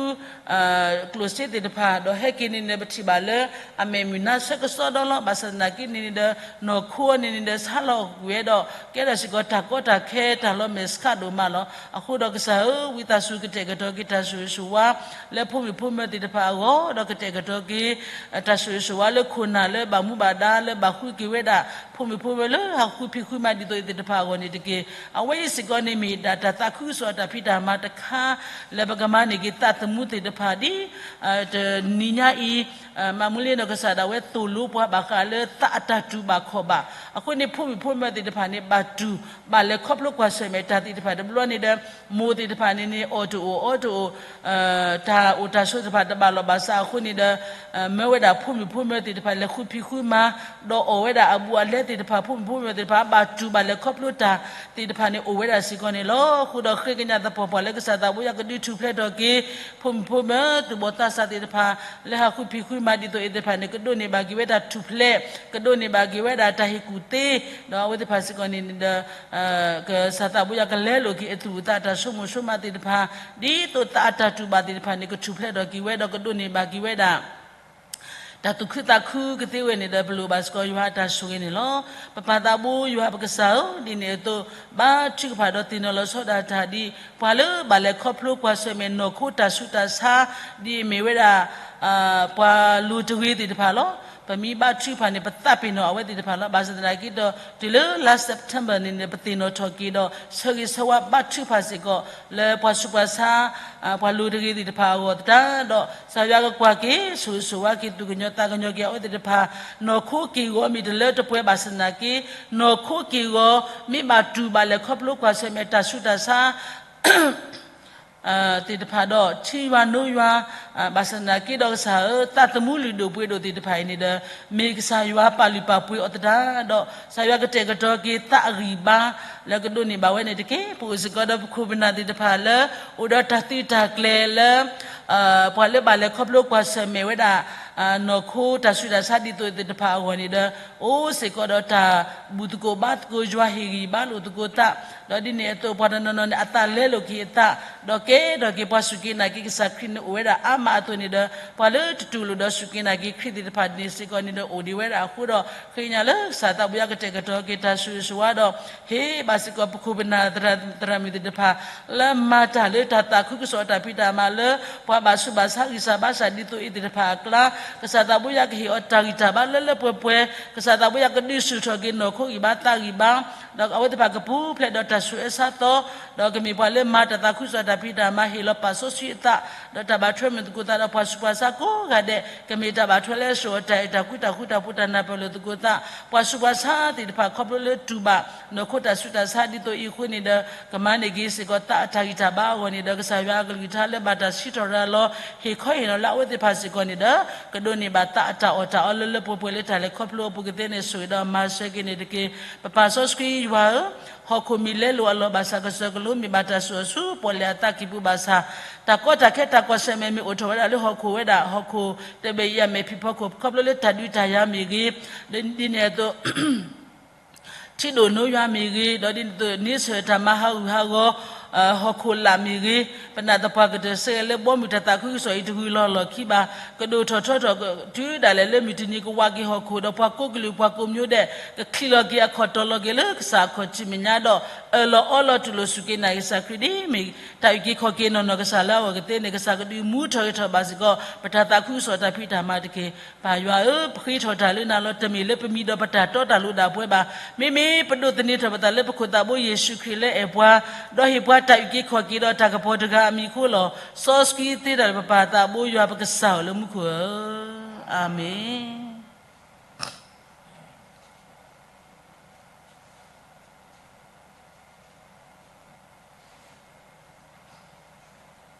ကျိၣ်စ့သ့ၣ်တဖၣ် ဒီးဟဲက့ၤန့ၣ်န့ၣ် ပထံၣ်ဘၣ်လၢ အမဲာ်မုာ်နါဆၢကစီဒီလီၤ. ဘၣ်ဆၣ်သနာ်က့န့ၣ်န့ၣ်ဒီး နီၢ်ခိန့ၣ်န့ၣ်ဒီး ဆါလီၤအီၣ်ကွံာ်ဝဲဒီး ကဲထီၣ်စ့ၢ်ကီးတၢ်ကီတၢ်ခဲတၢ်လီၤမဲာ်ဆှးဒိၣ်မးလီၤ. အဃိဒီးကစၢ်ဧၢ ဝံသးစူၤကတဲာ်ကတီၤက့ၤတၢ်ဆိၣ်ဂ့ၤဆိၣ်ဝါ လၢဖိမုၣ်ဖိမၢၤသ့ၣ်တဖၣ်အဂီၢ် ဒီးကတဲာ်ကတီၤက့ၤ တၢ်ဆိၣ်ဂ့ၤဆိၣ်ဝါလၢခိၣ်နၢ်လၢဘၣ်မူဘၣ်ဒါလၢဘၣ်ဃုက့ၤဝဲဒၣ် ဖိမုၣ်ဖိမၢၤလၢဟးဃုဖံးဃုမၤဒ်သိးအံၤသ့ၣ်တဖၣ်အဂီၢ်န့ၣ်တက့ၢ်. အဝဲအံၤစ့ၢ်ကီးန့ၣ်မ့ၢ်ဒၣ်တၢ်သးခုကစီၣ်တၢ်ဖံးတၢ်မၤတခါ လၢပကမၤန့ၢ်က့ၤသးသမူသ့ၣ်တဖၣ်ဒ် တနံၤညါအံၤ မၤမူလ့ဒီးကစၢ်ဒၣ်ဝဲသိၣ်လိပှၤဘၣ်ဃးလၢသးအတၢ်တူၢ်ဘၣ်ခီၣ်ဘၣ်. အဃိန့ၣ် ဖိမုၣ်ဖိမၢၤသ့ၣ်တဖၣ်န့ၣ် ဘၣ်တူၢ် ဘၣ်လဲၤခီဖျိကွၢ်ဆၢၣ်မဲာ်တၢ်သ့ၣ်တဖၣ်တဘျီန့ၣ်ဒီး မိၢ်သ့ၣ်တဖၣ်န့ၣ်န့ၣ် အီၣ်တအိၣ်အီတအိၣ် တၢ်အိၣ်တၢ်ဆိးသ့ၣ်တဖၣ်တဘၣ်လီၢ်ဘၣ်စးအဃိန့ၣ်ဒီး မၢဝဲဒၣ်ဖိမုၣ်ဖိမၢၤသ့ၣ်တဖၣ်လဲၤဃုဖံးဃုမၤ ဒီးအီၣ်ဝဲဒၣ်အဘူးအလဲသ့ၣ်တဖၣ် ဖိမုၣ်ဖိမၢၤသ့ၣ်တဖၣ် ဘၣ်တူၢ်ဘၣ်လဲၤခီဖျိတၢ်သ့ၣ်တဖၣ်န့ၣ် အိၣ်ဝဲဒၣ်စ့ၢ်ကီးန့ၣ်လီၤ. အဃိဒီးဃ့ကညးသပှၢ်ပှၢ်လၢကစၢ်သးဘိယွၤကဒုးထူၣ်ဖျဲးထီၣ်က့ၤ ဖိမုၣ်ဖိမၢၤသူၣ်ဘီၣ်သးစၢ်သ့ၣ်တဖၣ် လၢဟးဃုဖံးဃုမၤဒ်သိးအံၤသ့ၣ်တဖၣ်န့ၣ် ကဒိးန့ၢ်ဘၣ်က့ၤဝဲဒၣ်ထူၣ်ဖျဲး ကဒိးန့ၢ်ဘၣ်က့ၤဝဲဒၣ်တၢ်ဟ့ၣ်ကူၣ်သ့ ဒီးအဝဲသ့ၣ်တဖၣ်စ့ၢ်ကီးန့ၣ်ဒီး ကစၢ်သးဘိယွၤကလဲလိာ်က့ၤအသူၣ်အသးတၢ်ဆိကမိၣ်ဆိကမးသ့ၣ်တဖၣ် ဒ်သိးသးအတၢ်တူၢ်ဘၣ်သ့ၣ်တဖၣ်န့ၣ် ကထူၣ်ဖျဲးထီၣ်က့ၤဝဲဒီးကဒိးန့ၢ်ဘၣ်က့ၤဝဲဒၣ် တၢ်သူၣ်ခုသးခုကသ့ဝဲန့ၣ်ဒီး ပလိၣ်ဘၣ်စ့ၢ်ကီးယွၤအတၢ်ဆိၣ်ဂ့ၤန့ၣ်လီၤ. ပပၢ်သးဘိယွၤပကစၢ်ဧၢ, ဒ်န့ၣ်အသိး ဘါထုကဖၣ်ဒီးသ့ၣ်နီၣ်လီၤဆီဒၣ်တၢ်ဒ် ပှၤလၢဘၣ်လဲၤခီဖျိကွၢ်ဆၢၣ်မဲာ်နီၢ်ခိတၢ်ဆူးတၢ်ဆါ ဒ်အမ့ၢ်ဝဲဒၣ် ပှၤလိၤတဂ့ၤသ့ၣ်တဖၣ်လီၤ. ပမ့ၢ်ဘါထုကဖၣ်န့ၣ် ပသးပ့ၤနီၣ်အဝဲသ့ၣ်တဖၣ်လီၤ. ဘၣ်ဆၣ်သနာ်က့ဒီး တုၤလၢလါ September န့ၣ်န့ၣ် ပသ့ၣ်နီၣ်ထီၣ်က့ၤဒီး ဆၢဂ့ၤဆၢဝါဘါထုကဖၣ်စ့ၢ်ကီး လၢပှၤဆူးပှၤဆါ ပှၤလိၤတဂ့ၤသ့ၣ်တဖၣ်အဂီၢ်သတးဒီး ကစၢ်ယွၤကကွၢ်က့ၤ ဆိၣ်ဂ့ၤဆိၣ်ဝါက့ၤ သူၣ်ကညီၤသးကညီၤက့ၤအဝဲသ့ၣ်တဖၣ် နီၢ်ခိက့ၢ်ဂီၤမ့ၢ်တလၢတပှဲၤဘၣ်ဆၣ်သနာ်က့ နီၢ်ခိက့ၢ်ဂီၤ မ့ၢ်ဘၣ်တူၢ်ဘၣ်လဲၤခီဖျိကွၢ်ဆၢၣ်မဲာ်တၢ်ဆူးတၢ်ဆါ သ့ၣ်တဖၣ်ဒီး ထံယွၤနိယွၤ ဘၣ်ဆၣ်သနာ်က့ဒီးကစၢ်ဧၢ သးသမူလုၢ်ဒိၣ်ပှ့ၤဒိၣ်သ့ၣ်တဖၣ်အံၤန့ၣ်ဒီး မ့ၢ်ကစၢ်ယွၤပာ်လုၢ်ပာ်ပှ့ၤအီၤသတးဒီး ကစၢ်ယွၤကတဲာ်ကတီၤက့ၤသးအဂံၢ်ဘါ လၢကဒိးန့ၢ်ဘၣ်ဝဲန့ၣ်တက့ၢ်. ပအိၣ်စ့ၢ်ကီးဒီးပခိၣ်ပနၢ်သ့ၣ်တဖၣ်လၢ အိၣ်ဒီးတၢ်သုးတၢ်ကျဲၤလၢ ပှၤလၢဘၣ်လဲၤခီဖျိကွၢ်ဆၢၣ်မဲာ်ဝဲဒၣ် နီၢ်ခိတၢ်ဆူးတၢ်ဆါဒ်သိးသ့ၣ်တဖၣ်အဂီၢ်န့ၣ်ဒီး အိၣ်စ့ၢ်ကီးဒီးတၢ်ဘူၣ်သကိးဘါသကိး ယွၤဟ့ၣ်ဂံၢ်ဘါလိာ်သကိးသး ဒီးဒ်န့ၣ်အသိး ပှၤတနီၤနီၤန့ၣ် အသးလဲလိာ်က့ၤအသး ဒီးကဲထီၣ်က့ၤပှၤစူၢ်က့ၤနာ်က့ၤကစၢ်ခရံာ်န့ၣ်အိၣ်ဝဲဒၣ်အါမးအသိးန့ၣ်ဒီး ပှၤလၢတတူၢ်လိာ်ဒီးစူၢ်က့ၤနာ်က့ၤခရံာ်သ့ၣ်တဖၣ်န့ၣ်စ့ၢ်ကီးန့ၣ်ဒီး အိၣ်ဒံးဝဲဒၣ်အဃိဒီး ဃ့ကညးလၢကစၢ်သးဘိယွၤကတဲာ်ကတီၤက့ၤတၢ်ဆိၣ်ဂ့ၤဆိၣ်ဝါဒီး ဟ့ၣ်ဘၣ်စ့ၢ်ကီးပခိၣ်ပနၢ်သရၣ်မုၣ်သ့ၣ်တဖၣ် လၢမၤတၢ်လၢတၢ်သးခုကစီၣ်တၢ်ဖံးတၢ်မၤလၢ ပှၤဘၣ်ဆူးဘၣ်ဆါဂံၢ်စၢ်ဘါစၢ်ဒ်သိးအံၤသ့ၣ်တဖၣ်အကျါ ကစၢ်သးဘိယွၤကဟ့ၣ်အီၤတၢ်ဂံၢ်တၢ်ဘါလၢလၢပှဲၤပှဲၤ ကစၢ်သးဘိယွၤကဒုးဆူၣ်ထီၣ်က့ၤနီၢ်ခိဂံၢ်ဘါသးဂံၢ်ဘါ ဒီးအဝဲသ့ၣ်တဖၣ်ကပူၤဖျဲးဒီးတၢ်ဆူးအၢဆါသီ ဒီးကမ့ၢ်ပှၤလၢမၤတၢ်သးခုကစီၣ်တၢ်ဖံးတၢ်မၤ ဟ့ၣ်လီၤပာ်စီဆှံအသး ဒီးတၢ်ဘၣ်ထွဲမုာ်သကိးသးဒီးပှၤဆူးပှၤဆါကိးဂၤဒဲး ကမ့ၢ်တၢ်ဘၣ်ထွဲလၢအစိၣ်အတၢ်အဲၣ်တၢ်ကွံတၢ်ဃူတၢ်ဖိးတၢ်နၢ်ပၢၢ်လိာ်သကိးသး ပှၤဆူးပှၤဆါသ့ၣ်တဖၣ်ခီဖျိလၢတူၢ်ဘၣ် နီၢ်ခိတၢ်ဆူးတၢ်ဆါဒ်သိးအံၤအဃိန့ၣ်ဒီး ကမၤန့ၢ်က့ၤစ့ၢ်ကီးသးအတၢ်ဂံၢ်တၢ်ဘါအဂီၢ်န့ၣ်ဒီး ကစၢ်ယွၤအကလုၢ်ကထါလၢဘၣ်တၢ်စံးထီၣ်ရၤလီၤ ဟ့ၣ်ခီဟ့ၣ်နီၤလၢအဝဲသ့ၣ်တဖၣ်စ့ၢ်ကီးန့ၣ်ဒီး ကဒိးန့ၢ်ဘၣ်သးအတၢ်အီၣ်တၢ်အီလၢလၢပှဲၤပှဲၤလၢတၢ်လဲၤခီဖျိအပူၤကသ့န့ၣ် ဆိၣ်ဂ့ၤဒီးမၤစၢၤက့ၤန့ၣ်တက့ၢ်. ပပၢ်စီဆှံယွၤဧၢ, ဟီၣ်ခိၣ်မ့ၢ်လဲလိာ်အလီၢ်ဘၣ်ဆၣ် ကစၢၢ်ကလိမ့ၢ်ဘၣ်တၢ်စိာ်အဆူ ပီၣ်လဲၣ်အသးကံၢ်ပူၤဘၣ်ဆၣ်, တၢ်ကီတၢ်ခဲတၢ်ကွၢ်ဆၢၣ်မဲာ်မ့ၢ်အိၣ်ထီၣ်ဝဲဒၣ်လၢဟီၣ်ခိၣ်ဝဲဒၣ် ဟီၣ်ခိၣ်တဘ့ၣ်အံၤအမဲာ်ဖံးဖီခိၣ် ခီဖျိလၢတၢ်ဒုးတၢ်ယၤမ့ၢ်ဂ့ၤ, ဒ်န့ၣ်အသိး ထံဒိၣ်နိယွၤမ့ၢ်ဂ့ၤ, ဒီးဒ်န့ၣ်အသိး န့ဆၢၣ်တၢ်မၤဟးဂူာ်ဟးဂီၤ ဟီၣ်ခိၣ်လာ်မ့ၢ်ဂ့ၤ, ပနာ်သပှၢ်ကတၢၢ်ဆၢဂ့ၤလၢဘီမုၢ်တၢ်သးခုကစီၣ်အံၤတဂုၤလီၢ်လီၢ်ခံဘၣ်, ကဒိၣ်ထီၣ်ထီထီၣ်တုၤဒၣ်လဲာ်လၢမုၢ်တနံၤကဝးက့ၤဟီၣ်ခိၣ် ဒီးပှၤကိးကလုာ်ပှၤကိးမၠိဒဲး ကချံးလီၤက့ၤအခီၣ်တီၤလီၤက့ၤလၢကစၢ်အခီၣ်ထံးမဲာ်ညါဒီး လီၤအီလီၤတူၢ်လိာ်စူၢ်က့ၤနာ်က့ၤကစၢ်ခရံာ်ဒ်အမ့ၢ် တၢ်အုၣ်က့ၤခီၣ်က့ၤနီၢ်နီၢ်ကစၢ်လၢအဂီၢ်ကသ့န့ၣ် ကစၢ်ကဒုးမူထီၣ်ဂဲၤထီၣ်ဘၣ်စ့ၢ်ကီး ပတၢ်သးခုကစီၣ်တၢ်ဖံးတၢ်မၤတက့ၢ်. ပၢ်ယွၤဧၢ, ပဃ့ထီၣ်တၢ်လၢနၤလီၤ. တမ့ၢ်လၢပမံၤဒီးပတၢ်တီတၢ်လိၤဒၣ်ပှဲၤဘၣ်. မ့မ့ၢ်ပဒိးသန့ၤထီၣ်ပသးလၢပခိၣ်သးဘိယ့ၣ်ၡူးခရံာ်လၢအဲၣ်ပှၤ, ဒီးဟ့ၣ်ပှၤတၢ်အုၣ်က့ၤခီၣ်က့ၤဒီးတၢ်ကပီၤတဂၤအမံၤအဃိလီၤ. စီဆှံသ့တၢ်ဒီးပပၢ်သးဘိယွၤပကစၢ်ဧၢလၢမူခိၣ်ဧၢ, အၤမ့ၣ်.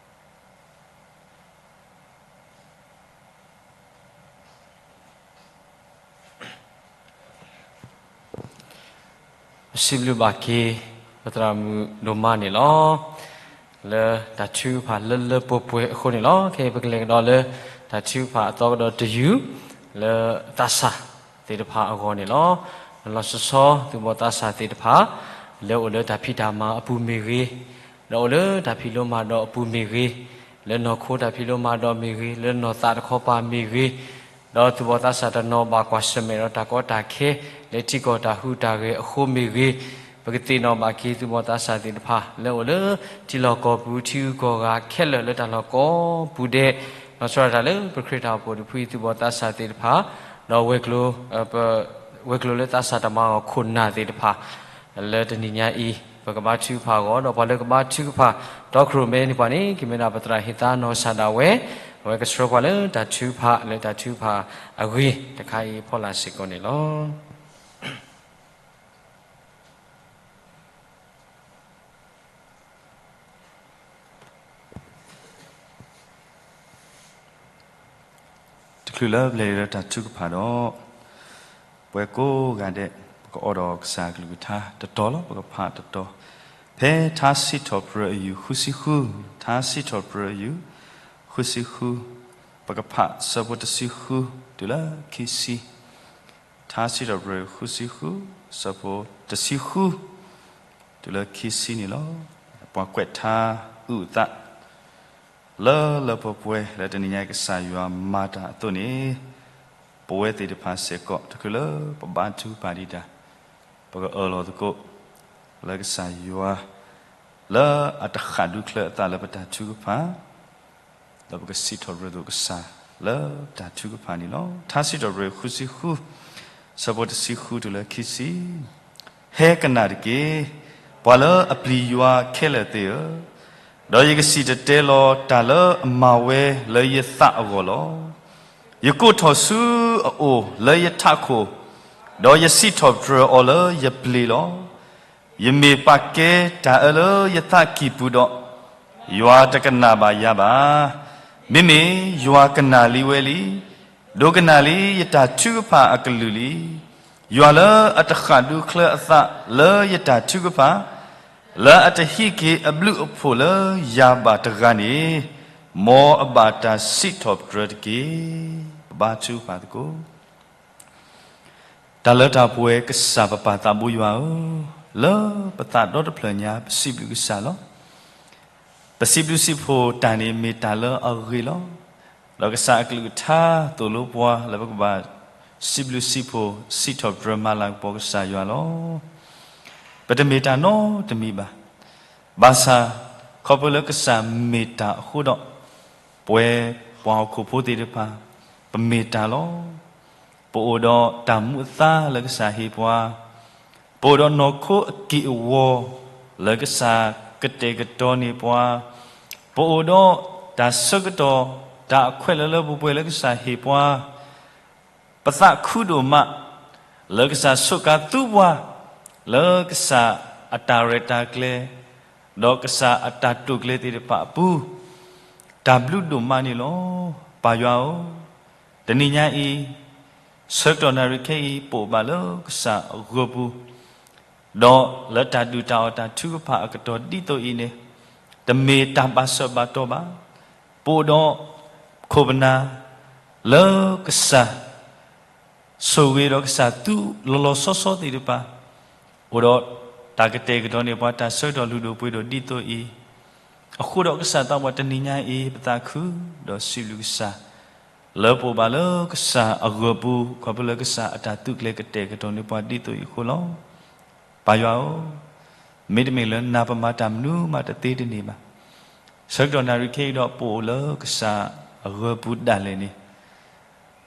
ပစံးဘျုးဘၣ်က့ၤ ပသရၣ်မုၣ်ဒိၣ်မးန့ၣ်လီၤ. လၢတၢ်ထုကဖၣ်လၢလၢပှဲၤပှဲၤအဃိန့ၣ်လီၤ. ခဲအံၤပကလဲၤကဒီးလၢ တၢ်ထုကဖၣ်အသီကဒီးတယုၢ် လၢသးစၢ်သ့ၣ်တဖၣ်အဂီၢ်န့ၣ်လီၤ. လီၤလီၤဆီဆီ သူၣ်ဘီၣ်သးစၢ်သ့ၣ်တဖၣ် လၢအိၣ်လၢတၢ်ဖံးတၢ်မၤအပူၤမ့ၢ်ဂ့ၤ, ဒီးအိၣ်လၢတၢ်ဖံးလိမၤဒိးအပူၤမ့ၢ်ဂ့ၤ, လၢနီၢ်ခိတၢ်ဖံးလိမၤဒိးမ့ၢ်ဂ့ၤ, လၢနီၢ်သးတခီပၤမ့ၢ်ဂ့ၤ, ဒီးသူၣ်ဘီၣ်သးစၢ်တနီၤဘၣ်ကွၢ်ဆၢၣ်မဲာ်ဒီးတၢ်ကီတၢ်ခဲ လၢထံကီၢ်တၢ်ဟူးတၢ်ဂဲၤအဃိမ့ၢ်ဂ့ၤ, ပကသ့ၣ်နီၣ်ဘၣ်က့ၤသူၣ်ဘီၣ်သးစၢ်သ့ၣ်တဖၣ် လၢအိၣ်လၢထံလီၢ်ကီၢ်ပူၤ ထံဂုၤကီၢ်ဂၤခဲလၢာ်လၢတၢ်လီၢ်ကိးပူၤဒဲး, လီၤဆီဒၣ်တၢ်လၢပခရံာ်တၢ်အိၣ်ဖှိၣ်တဖုအံၤ သူၣ်ဘီၣ်သးစၢ်သ့ၣ်တဖၣ်, ဒီးဝဲၤကျိၤ ဝဲၤကျိၤလၢသးစၢ်တမၤအီၤခိၣ်နၢ်သ့ၣ်တဖၣ် လၢတနံၤညါအံၤ ပကဘါထုကဖၣ်အဂီၢ် ဒီးပှၤလၢကဘါထုကဖၣ် တီခိၣ်ရိၣ်မဲန့ၢ်ပှၤန့ၣ် ကမ့ၢ်ဒၣ်ပသရၣ်ဟ့ၣ်သါနီၢ်ကစၢ်ဒၣ်ဝဲ, အဝဲကဆှၢပှၤလၢတၢ်ထုကဖၣ်လၢတၢ်ထုကဖၣ်အဂ့ၢ်တခါအံၤအဖီလာ်စ့ၢ်ကီးန့ၣ်လီၤ. တချုးလၢပလဲၤလၢတၢ်ထုကဖၣ်ဒီး ပဝဲကိးဂၤဒဲး ပကအိးထီၣ်ကစၢ်အကလုၢ်ကထါတတီၤလီၤ. ပကဖးတတီၤ ဖဲထါစံးထီၣ်ပတြၢၤအယူၢ်ဃုဆံဃု, ထါစံးထီၣ်ပတြၢၤအယူၢ်ဃုဆံဃု, ပကဖးဆၢဖိတဆံဃု တုၤလၢခံဆံ ထါစံးထီၣ်ပတြၢၤဃုဆံဃု ဆၢဖိတဆံဃု တုၤလၢခံဆံန့ၣ်လီၤ. ပှၤကွဲးထါအုၣ်အသး လၢလၢပှဲၤပှဲၤလၢတနံၤညါအံၤ ကစၢ်ယွၤမၤတၢ်အသိးန့ၣ်, ပဝဲသ့ၣ်တဖၣ်စ့ၢ်ကီး တချုးလၢပဘါထုကဖၣ်ဒံးတၢ် ပကအၢၣ်လီၤသကိး လၢကစၢ်ယွၤ လၢအတဃၣ်ဒူချၢအသးလၢပတၢ်ထုကဖၣ် ဒီးပကစံးထီၣ်ပတြၢၤသကိးကစၢ်လၢပတၢ်ထုကဖၣ်န့ၣ်လီၤ. ထါစံးထီၣ်ပတြၢၤဃုဆံဃု ဆၢဖိတဆံဃုတုၤလၢခံဆံ, ဟဲကနၣ်တက့ၢ်, ပှၤလၢအပျံၤယွၤခဲလၢာ်သ့ၣ်ဧၢ, ဒီးယကစံၣ်တဲၤတဲလီၤတၢ်လၢအမၤဝဲလၢယသးအဂီၢ်လီၤ. ယကိးထီၣ်ဆူအအိၣ်လၢယထးခိၣ်, ဒီးယစံးထီၣ်ပတြၢၤအီၤလၢယပျ့ၤလီၤ. ယမ့ၢ်ပာ်ကဲတၢ်အၢလၢယသးကံၢ်ပူၤဒီး, ယွၤတကနၣ်ဘၣ်ယၤဘၣ်. မ့မ့ၢ်ယွၤကနၣ်လံဝဲလံ, ဒိကနၣ်လံယတၢ်ထုကဖၣ်အကလုၢ်လံ. ယွၤလၢအတဃၣ်ဒူချၢအသးလၢယတၢ်ထုကဖၣ်, လၢအတဟံးက့ၤအဘျုးအဖှိၣ်လၢယၤဘၣ်တဂၤန့ၣ်, မ်အဘၣ်တၢ်စံးထီၣ်ပတြၢၤတက့ၢ်. ပဘါထုကဖၣ်သကိး တၢ်လၢတၢ်ပှဲၤကစၢ်ပပၢ်သးဘိယွၤဧၢ, လၢပသးဒီတဖျၢၣ်ညါ ပစံးဘျုးကစၢ်လီၤ. ပစံးဘျုးစံးဖှိၣ်တၢ်န့ၣ်မ့ၢ်တၢ်လၢအဂ့ၤလီၤ. ဒီးကစၢ်အကလုၢ်ကထါသိၣ်လိပှၤလၢပကဘၣ်စံးဘျုးစံးဖှိၣ် စံးထီၣ်ပတြၢၤမၤလၤကပီၤကစၢ်ယွၤလီၤ. ပတမ့ၢ်တၢ်နီတမံၤဘၣ်. ဘၣ်ဆၣ် ခီဖျိလၢကစၢ်မ့ၢ်တၢ်အဃိဒီး, ပဝဲပှၤဟီၣ်ခိၣ်ဖိသ့ၣ်တဖၣ် ပမ့ၢ်တၢ်လီၤ. ပအိၣ်ဒီးတၢ်မူအသါလၢကစၢ်ဟ့ၣ်ပှၤ, ပအိၣ်ဒီးနီၢ်ခိအက့ၢ်အဂီၤလၢကစၢ်ကတဲာ်ကတီၤန့ၢ်ပှၤ, ပအိၣ်ဒီးတၢ်ဆၢကတီၢ် တၢ်အခွဲးလၢလၢပှဲၤပှဲၤလၢကစၢ်ဟ့ၣ်ပှၤ, ပသးခုဒိၣ်မး လၢကစၢ်ဆိးကါသူပှၤ လၢကစၢ်အတၢ်ရဲၣ်တၢ်ကျဲၤ ဒီးကစၢ်အတၢ်တိာ်ကျဲၤသ့ၣ်တဖၣ်အပူၤ, တၢ်ဘျုးဒိၣ်မးန့ၣ်လီၤ. ပၢ်ယွၤဧၢ, တနံၤညါအံၤ ဆၢကတီၢ်နၣ်ရံၣ်ခဲအံၤ ပအိၣ်ဘၣ်လၢကစၢ်အဂၢၤပူၤ, ဒီးလၢတၢ်ဒုၣ်တၢ်အီၣ်တၢ်ထုကဖၣ်အကတီၢ်ဒ်သိးအံၤန့ၣ်, တမ့ၢ်တၢ်ဘၣ်ဆၢဘၣ်တီၢ်ဘၣ်. ပအိၣ်ဒီးခိၣ်ပနၢ် လၢကစၢ် ဆိၣ်ဂ့ၤဒီးကစၢ်သူလီၤလီၤဆီဆီသ့ၣ်တဖၣ်, အိၣ်ဒီးတၢ်ကတဲာ်ကတီၤန့ၢ်ပှၤတၢ်ဆၢကတီၢ်လုၢ်ဒိၣ်ပှ့ၤဒိၣ်ဒ်သိးအံၤ, အဃိဒီးကစၢ်သးပှၢ်တနံၤညါအံၤ ပသးခုဒီးစံးဘျုးကစၢ်, လၢပအိၣ်ဘၣ်လၢကစၢ်အဂၢၤပူၤ ခီဖျိလၢကစၢ်အတၢ်သူးကျဲၤကတဲာ်ကတီၤန့ၢ်ပှၤဒ်သိးအံၤအဃိလီၤ. ပၢ်ယွၤဧၢ, မ့တမ့ၢ်လၢနၤပမၤတၢ်မနုၤမးတသ့တန့ၢ်ဘၣ်. ဆၢကတီၢ်နၣ်ရံၣ်ခဲအံၤဒီး ပအိၣ်လၢကစၢ်အဂၢၤပူၤဒၣ်လဲာ်န့ၣ်,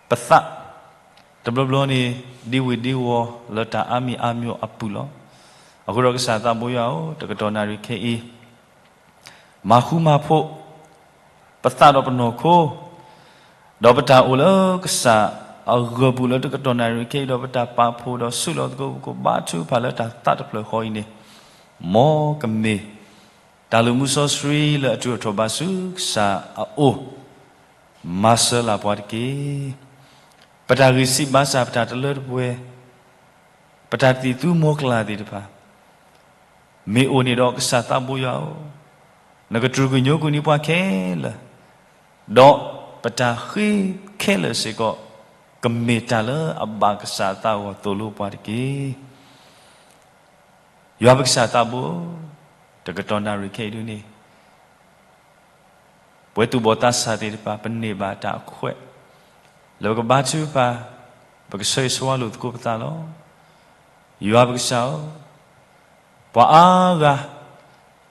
ပသး, တဘျီဘျီန့ၣ် ဒံဝ့ၢ်ဒံဝီၤလၢတၢ်အါမံၤအါမျိၤအပူၤလီၤ. အဃိဒီးကစၢ်သးဘိယွၤဧၢ, တကတီၢ်နၣ်ရံၣ်ခဲအံၤ မၤဃူမၤဖိး ပသးဒီးပနီၢ်ခိ, ဒီးပတၢ်အိၣ်လၢကစၢ်အဂၢၤပူၤလၢတကတီၢ်နၣ်ရံၣ်ခဲအံၤဒီး ပတၢ်ပာ်ဖှိၣ်ဒီးဆူၣ်လီၤသကိး ပကဘါထုကဖၣ်လၢတၢ်သးတဖျၢၣ်ဃီအံၤန့ၣ်, မ်ကမ့ၢ်တၢ်လုၢ်မူစီဆှံလၢအတုၤအထီၣ်ဘၣ်ဆူကစၢ်အအိၣ်, မၤစၢၤလၢပှၤတက့ၢ်. ပတၢ်ဂံၢ်စၢ်ဘါစၢ် ပတၢ်တလၢတပှဲၤ, ပတၢ်သံၣ်သူမီၤကျၢ်သ့ၣ်တဖၣ် မ့ၢ်အိၣ်န့ၣ်ဒီးကစၢ်သးဘိယွၤဧၢ, နကတြူာ်ကညိကွံာ်န့ၢ်ပှၤခဲလၢာ်, ဒီးပတၢ်ဃ့ခဲလၢာ်စ့ၢ်ကီး ကမ့ၢ်တၢ်လၢအဘၣ်ကစၢ်အသးအဂီၢ်သိၣ်လိပှၤတက့ၢ်. ယွၤပကစၢ်သးဘိဧၢ, တကတီၢ်နၣ်ရံၣ်ခဲအံၤဒ်န့ၣ် ပဝဲသူၣ်ဘီၣ်သးစၢ်သ့ၣ်တဖၣ် ပန့ၢ်ဘၣ်တၢ်အခွဲး လၢပကဘါထုကဖၣ်, ပကဆၢဂ့ၤဆၢဝါလိာ်သကိးပသးလီၤ. ယွၤပကစၢ်ဧၢ, ပှၤအါဂၤ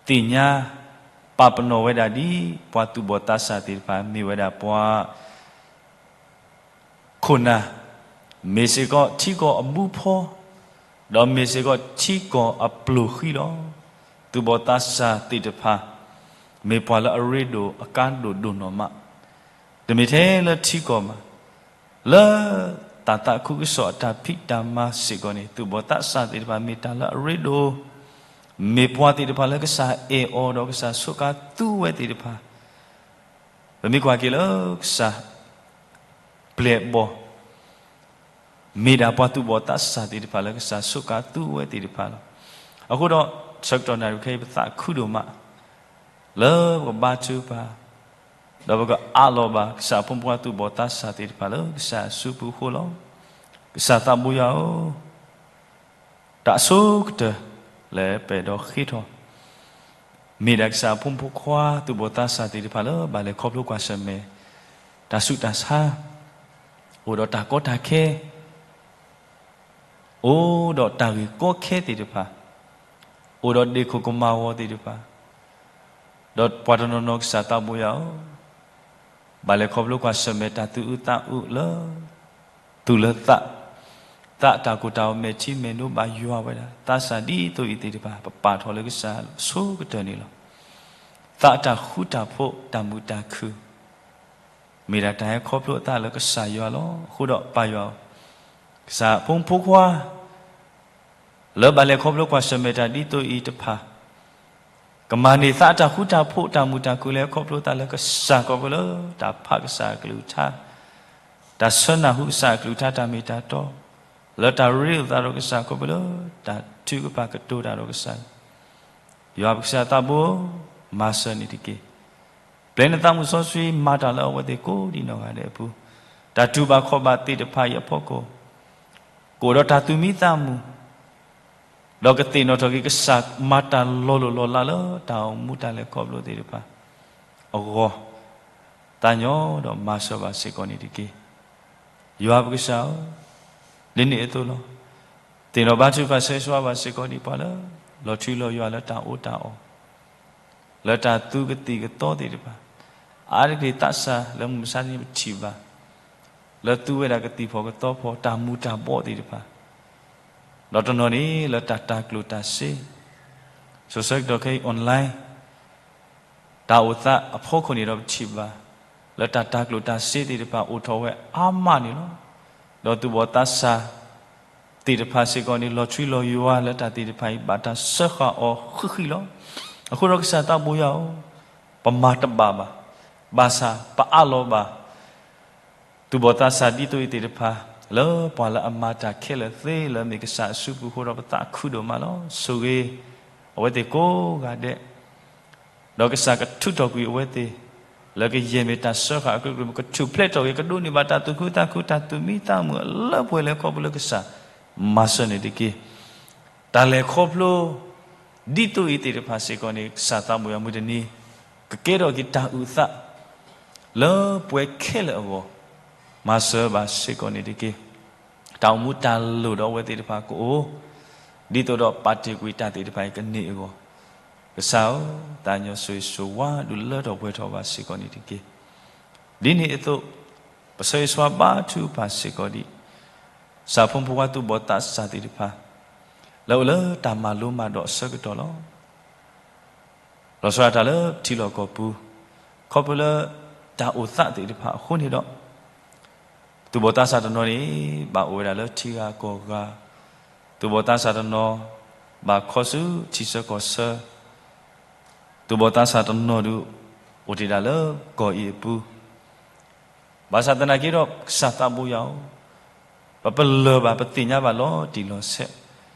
သ့ၣ်ညါ ပာ်ပနီၣ်ဝဲဒၣ်ဒ် ပှၤသူၣ်ဘီၣ်သးစၢ်သ့ၣ်တဖၣ် မ့ၢ်ဝဲဒၣ်ပှၤ ခိၣ်နၢ်, မ့ၢ်စ့ၢ်ကီးထံကီၢ်အဘုဖီ, ဒီးမ့ၢ်စ့ၢ်ကီးထံကီၢ်အပျိၢ်ဃံလီၤ. သူၣ်ဘီၣ်သးစၢ်သ့ၣ်တဖၣ် မ့ၢ်ပှၤလၢအရ့ဒိၣ်အကါဒိၣ်ဒိၣ်နီၢ်မး, တမ့ၢ်ထဲလၢထံကီၢ်ဘၣ်, လၢတၢ်သးခုကစီၣ်အတၢ်ဖံးတၢ်မၤစ့ၢ်ကီးန့ၣ် သူၣ်ဘီၣ်သးစၢ်သ့ၣ်တဖၣ် မ့ၢ်တၢ်လၢအရ့ဒိၣ်, မ့ၢ်ပှၤသ့ၣ်တဖၣ်လၢကစၢ်အဲၣ်အီၤဒီးကစၢ်စူးကါသူဝဲသ့ၣ်တဖၣ် ပမ့ၢ်ကွၢ်က့ၤလၢကစၢ်ပျဲၢ်အဘီၣ်, မ့ၢ်ဒၣ်ပှၤသူၣ်ဘီၣ်သးစၢ်သ့ၣ်တဖၣ်လၢကစၢ်စူးကါသူဝဲသ့ၣ်တဖၣ်လီၤ. အဃိဒီး ဆၢကတီၢ်နၣ်ရံၣ်ခဲအံၤ ပသးခုဒိၣ်မး လၢပကဘါထုကဖၣ်, ဒီးပကအးလီၤဘၣ် ကစၢ်အဖိမုၣ်ဖိခွါသူၣ်ဘီၣ်သးစၢ်သ့ၣ်တဖၣ်လၢကစၢ်အစုပူၤအဃိလီၤ. ကစၢ်သးဘိယွၤဧၢ, တၢ်အဆိကတၢၢ်လၢပအဲၣ်ဒိးဃ့ထီၣ် မ့ၢ်ဒၣ်ကစၢ်အဖိမုၣ်ဖိခွါ သူၣ်ဘီၣ်သးစၢ်သ့ၣ်တဖၣ်လၢဘၣ်လဲၤခီဖျိကွၢ်ဆၢၣ်မဲာ် တၢ်ဆူးတၢ်ဆါ, အိၣ်ဒီးတၢ်ကီတၢ်ခဲ, အိၣ်ဒီးတၢ်ဂ့ၢ်ကီခဲသ့ၣ်တဖၣ်, အိၣ်ဒီးဒ့ၣ်ခိၣ်ကမၤဝီၤသ့ၣ်တဖၣ်, ဒီးပှၤတနီၤနီၤ ကစၢ်သးဘိယွၤဧၢ, ဘၣ်လဲၤခီဖျိကွၢ်ဆၢၣ်မဲာ်တၢ်သူၣ်အုးသးအုးလၢ သူၣ်လၢသး, သးအတၢ်ကိၢ်တၢ်ဂီၤမဲာ်ထံမဲာ်နိဘၣ်ယွၤဝဲဒၣ် သးစၢ်ဒ်သိးအံၤသ့ၣ်တဖၣ် ပပာ်ထီၣ်လၢကစၢ်အဆိကတၢၢ်န့ၣ်လီၤ. သးအတၢ်ဃူတၢ်ဖိးတၢ်မုာ်တၢ်ခုၣ် မ့ၢ်ဒၣ်တၢ်ဟဲခီဖျိအသးလၢကစၢ်ယွၤလီၤ. အဃိဒီးပၢ်ယွၤဧၢ, ကစၢ်အဖိမုၣ်ဖိခွါ လၢဘၣ်လဲၤခီဖျိကွၢ်ဆၢၣ်မဲာ်တၢ်ဒ်သိးအံၤတဖၣ် ကမၤန့ၢ်သးအတၢ်ဃူတၢ်ဖိးတၢ်မုာ်တၢ်ခုၣ်လၢဟဲခီဖျိသးလၢကစၢ် ခီဖျိလၢတၢ်ဖးကစၢ်အကလုၢ်ကထါ, တၢ်ဆၢနၢ်ဟူကစၢ်အကလုၢ်ကထါတၢ်မ့ၢ်တၢ်တီ, လၢတၢ်ရ့လိာ်သးဒီးကစၢ် ခီဖျိလၢတၢ်ထုကဖၣ်ကတိၤတၢ်ဒီးကစၢ် ယွၤပကစၢ်သးဘိ, မၤစၢၤန့ၣ်တက့ၢ်. ပျဲနသးမုၣ်စီဆှံမၤတၢ်လၢအဝဲသ့ၣ်ကိးဒံးနီၢ်ဂၤဒဲးအပူၤ, တၢ်တူၢ်ဘၣ်ခီၣ်ဘၣ်သ့ၣ်တဖၣ်အံၤအဖီခိၣ်, ကအိၣ်ဒီးတၢ်သူၣ်မံသးမုာ်, ဒီးကသ့ၣ်နီၣ်ထီၣ်က့ၤကစၢ်မၤတၢ်လီၤလိၢ်လီၤလးလၢတၢ်အိၣ်မူတၢ်လဲၤခီဖျိသ့ၣ်တဖၣ်အဂီၢ်, သးညီဒီးမၤစၢၤဘၣ်စ့ၢ်ကီးန့ၣ်တက့ၢ်. ယွၤပကစၢ်ဧၢ, ဒ်န့ၣ်အသိးလီၤ. သ့ၣ်နီၣ်ဘါထုကဖၣ်ဆၢဂ့ၤဆၢဝါဘၣ်စ့ၢ်ကီးဒံးပှၤလၢ လီၤထူလီၤယွၤလၢတၢ်အီၣ်တၢ်အီ, လၢတၢ်သူကသံၣ်ကသီသ့ၣ်တဖၣ်, အါတက့ၢ်သးစၢ်လၢမုၢ်မဆါတနံၤပထံၣ်ဘၣ်, လၢသူဝဲဒၣ်ကသံၣ်ဖီၣ်ကသီဖီၣ်တၢ်မူၤတၢ်ဘှီးသ့ၣ်တဖၣ်, ဒီးတနီၤန့ၣ်လၢတၢ်တၢ်ကျိၣ်တၢ်စ့, စိၤဆၢကတီၢ်ခဲအံၤ online တၢ်အိၣ်သးအဖီခိၣ်န့ၣ်ဒီးပထံၣ်ဘၣ်, လၢတၢ်တၢ်ကျိၣ်တၢ်စ့သ့ၣ်တဖၣ်အိၣ်ထီၣ်ဝဲအါမးန့ၣ်လီၤ. ဒီးသူၣ်ဘီၣ်သးစၢ်သ့ၣ်တဖၣ်စ့ၢ်ကီးန့ၣ် လီၤထူလီၤယွၤလၢတၢ်သ့ၣ်တဖၣ်အံၤ ဘၣ်တၢ်စၢဃာ်အီၤဃံးဃံးလီၤ. အဃိဒီးကစၢ်သးဘိယွၤဧၢ, ပမၤတဘၣ်ဘၣ်, ဘၣ်ဆၣ်ပအးလီၤဘၣ် သူၣ်ဘီၣ်သးစၢ်ဒ်သိးအံၤသ့ၣ်တဖၣ်, လၢပှၤလၢအမၤတၢ်ခဲလၢာ်သ့လၢမ့ၢ်ကစၢ်အစုပူၤအဃိဒီး ပသးခုဒိၣ်မးလီၤ. ဆိၣ်ဂ့ၤအဝဲသ့ၣ်ကိးဂၤဒဲး, ဒီးကစၢ်ကထုးထီၣ်ကွံာ်အဝဲသ့ၣ်, လၢကယဲၢ်မ့ၢ်တၢ်စၢဃာ်အကလုာ်ကလုာ် ကထူၣ်ဖျဲးထီၣ်က့ၤ ကဒိးန့ၢ်ဘၣ်တၢ်သူၣ်ခုသးခု တၢ်သူၣ်မံသးမုာ်အလၢပှဲၤလၢခီဖျိလၢကစၢ်မၤစၢၤန့ၣ်တက့ၢ်. တၢ်လဲၤခီဖျိ ဒ်သိးအံၤသ့ၣ်တဖၣ်စ့ၢ်ကီးန့ၣ် ကစၢ်သးဘိယွၤမုၢ်တနံၤ ကကဲထီၣ်က့ၤတၢ်အုၣ်သး လၢပှၤခဲလၢာ်အဂီၢ်, မၤစၢၤဘၣ်စ့ၢ်ကီးန့ၣ်တက့ၢ်. တၢ်အိၣ်မူတၢ်လိၣ်ဒီးအဝဲသ့ၣ်တဖၣ်ကအိၣ်, ဒ်သိးဒီးပာ်တ့ၢ်ကွံာ်တၢ်သ့ၣ်တဖၣ်အံၤကန့ၢ်အဂီၢ်, ကစၢ်ဧၢ, သးကညီၤဆိၣ်ဂ့ၤဆိၣ်ဝါဒုးလၢထီၣ်ပှဲၤထီၣ်ဘၣ်စ့ၢ်ကီးန့ၣ်တက့ၢ်. ဒ်န့ၣ်အသိး, ပဆၢဂ့ၤဆၢဝါဘါထုကဖၣ်စ့ၢ်ကီးဒံး ကစၢ်ဖိမုၣ်ဖိခွါသူၣ်ဘီၣ်သးစၢ်သ့ၣ်တဖၣ် လၢအအိၣ်လၢတၢ်မၤလိမၤဒိးအဆၢကတီၢ်လီၤ. လီၤဆီဒၣ်တၢ်လၢထံလီၢ်ကီၢ်ပူၤ, ခီဖျိလၢတၢ်အိၣ်သးသ့ၣ်တဖၣ်အဃိန့ၣ်ဒီး, သူၣ်ဘီၣ်သးစၢ်တနီၤန့ၣ် ဘၣ်အိၣ်ဝဲဒၣ်လၢထံဂၤကီၢ်ဂၤ, သူၣ်ဘီၣ်သးစၢ်တနီၤ ဘၣ်ခီဆူထံဆၢကီၢ်ဆၢ, သူၣ်ဘီၣ်သးစၢ်တနီၤဒုး အိၣ်တ့ၢ်ဒၣ်လၢကီၢ်အံၤအပူၤ ဘၣ်ဆၣ်သနာ်က့ဒီး ကစၢ်သးဘိယွၤဧၢ, ပပလၢၢ်ဘၣ် ပသ့ၣ်ညါဘၣ်လီၤတံၢ်လီၤဆဲး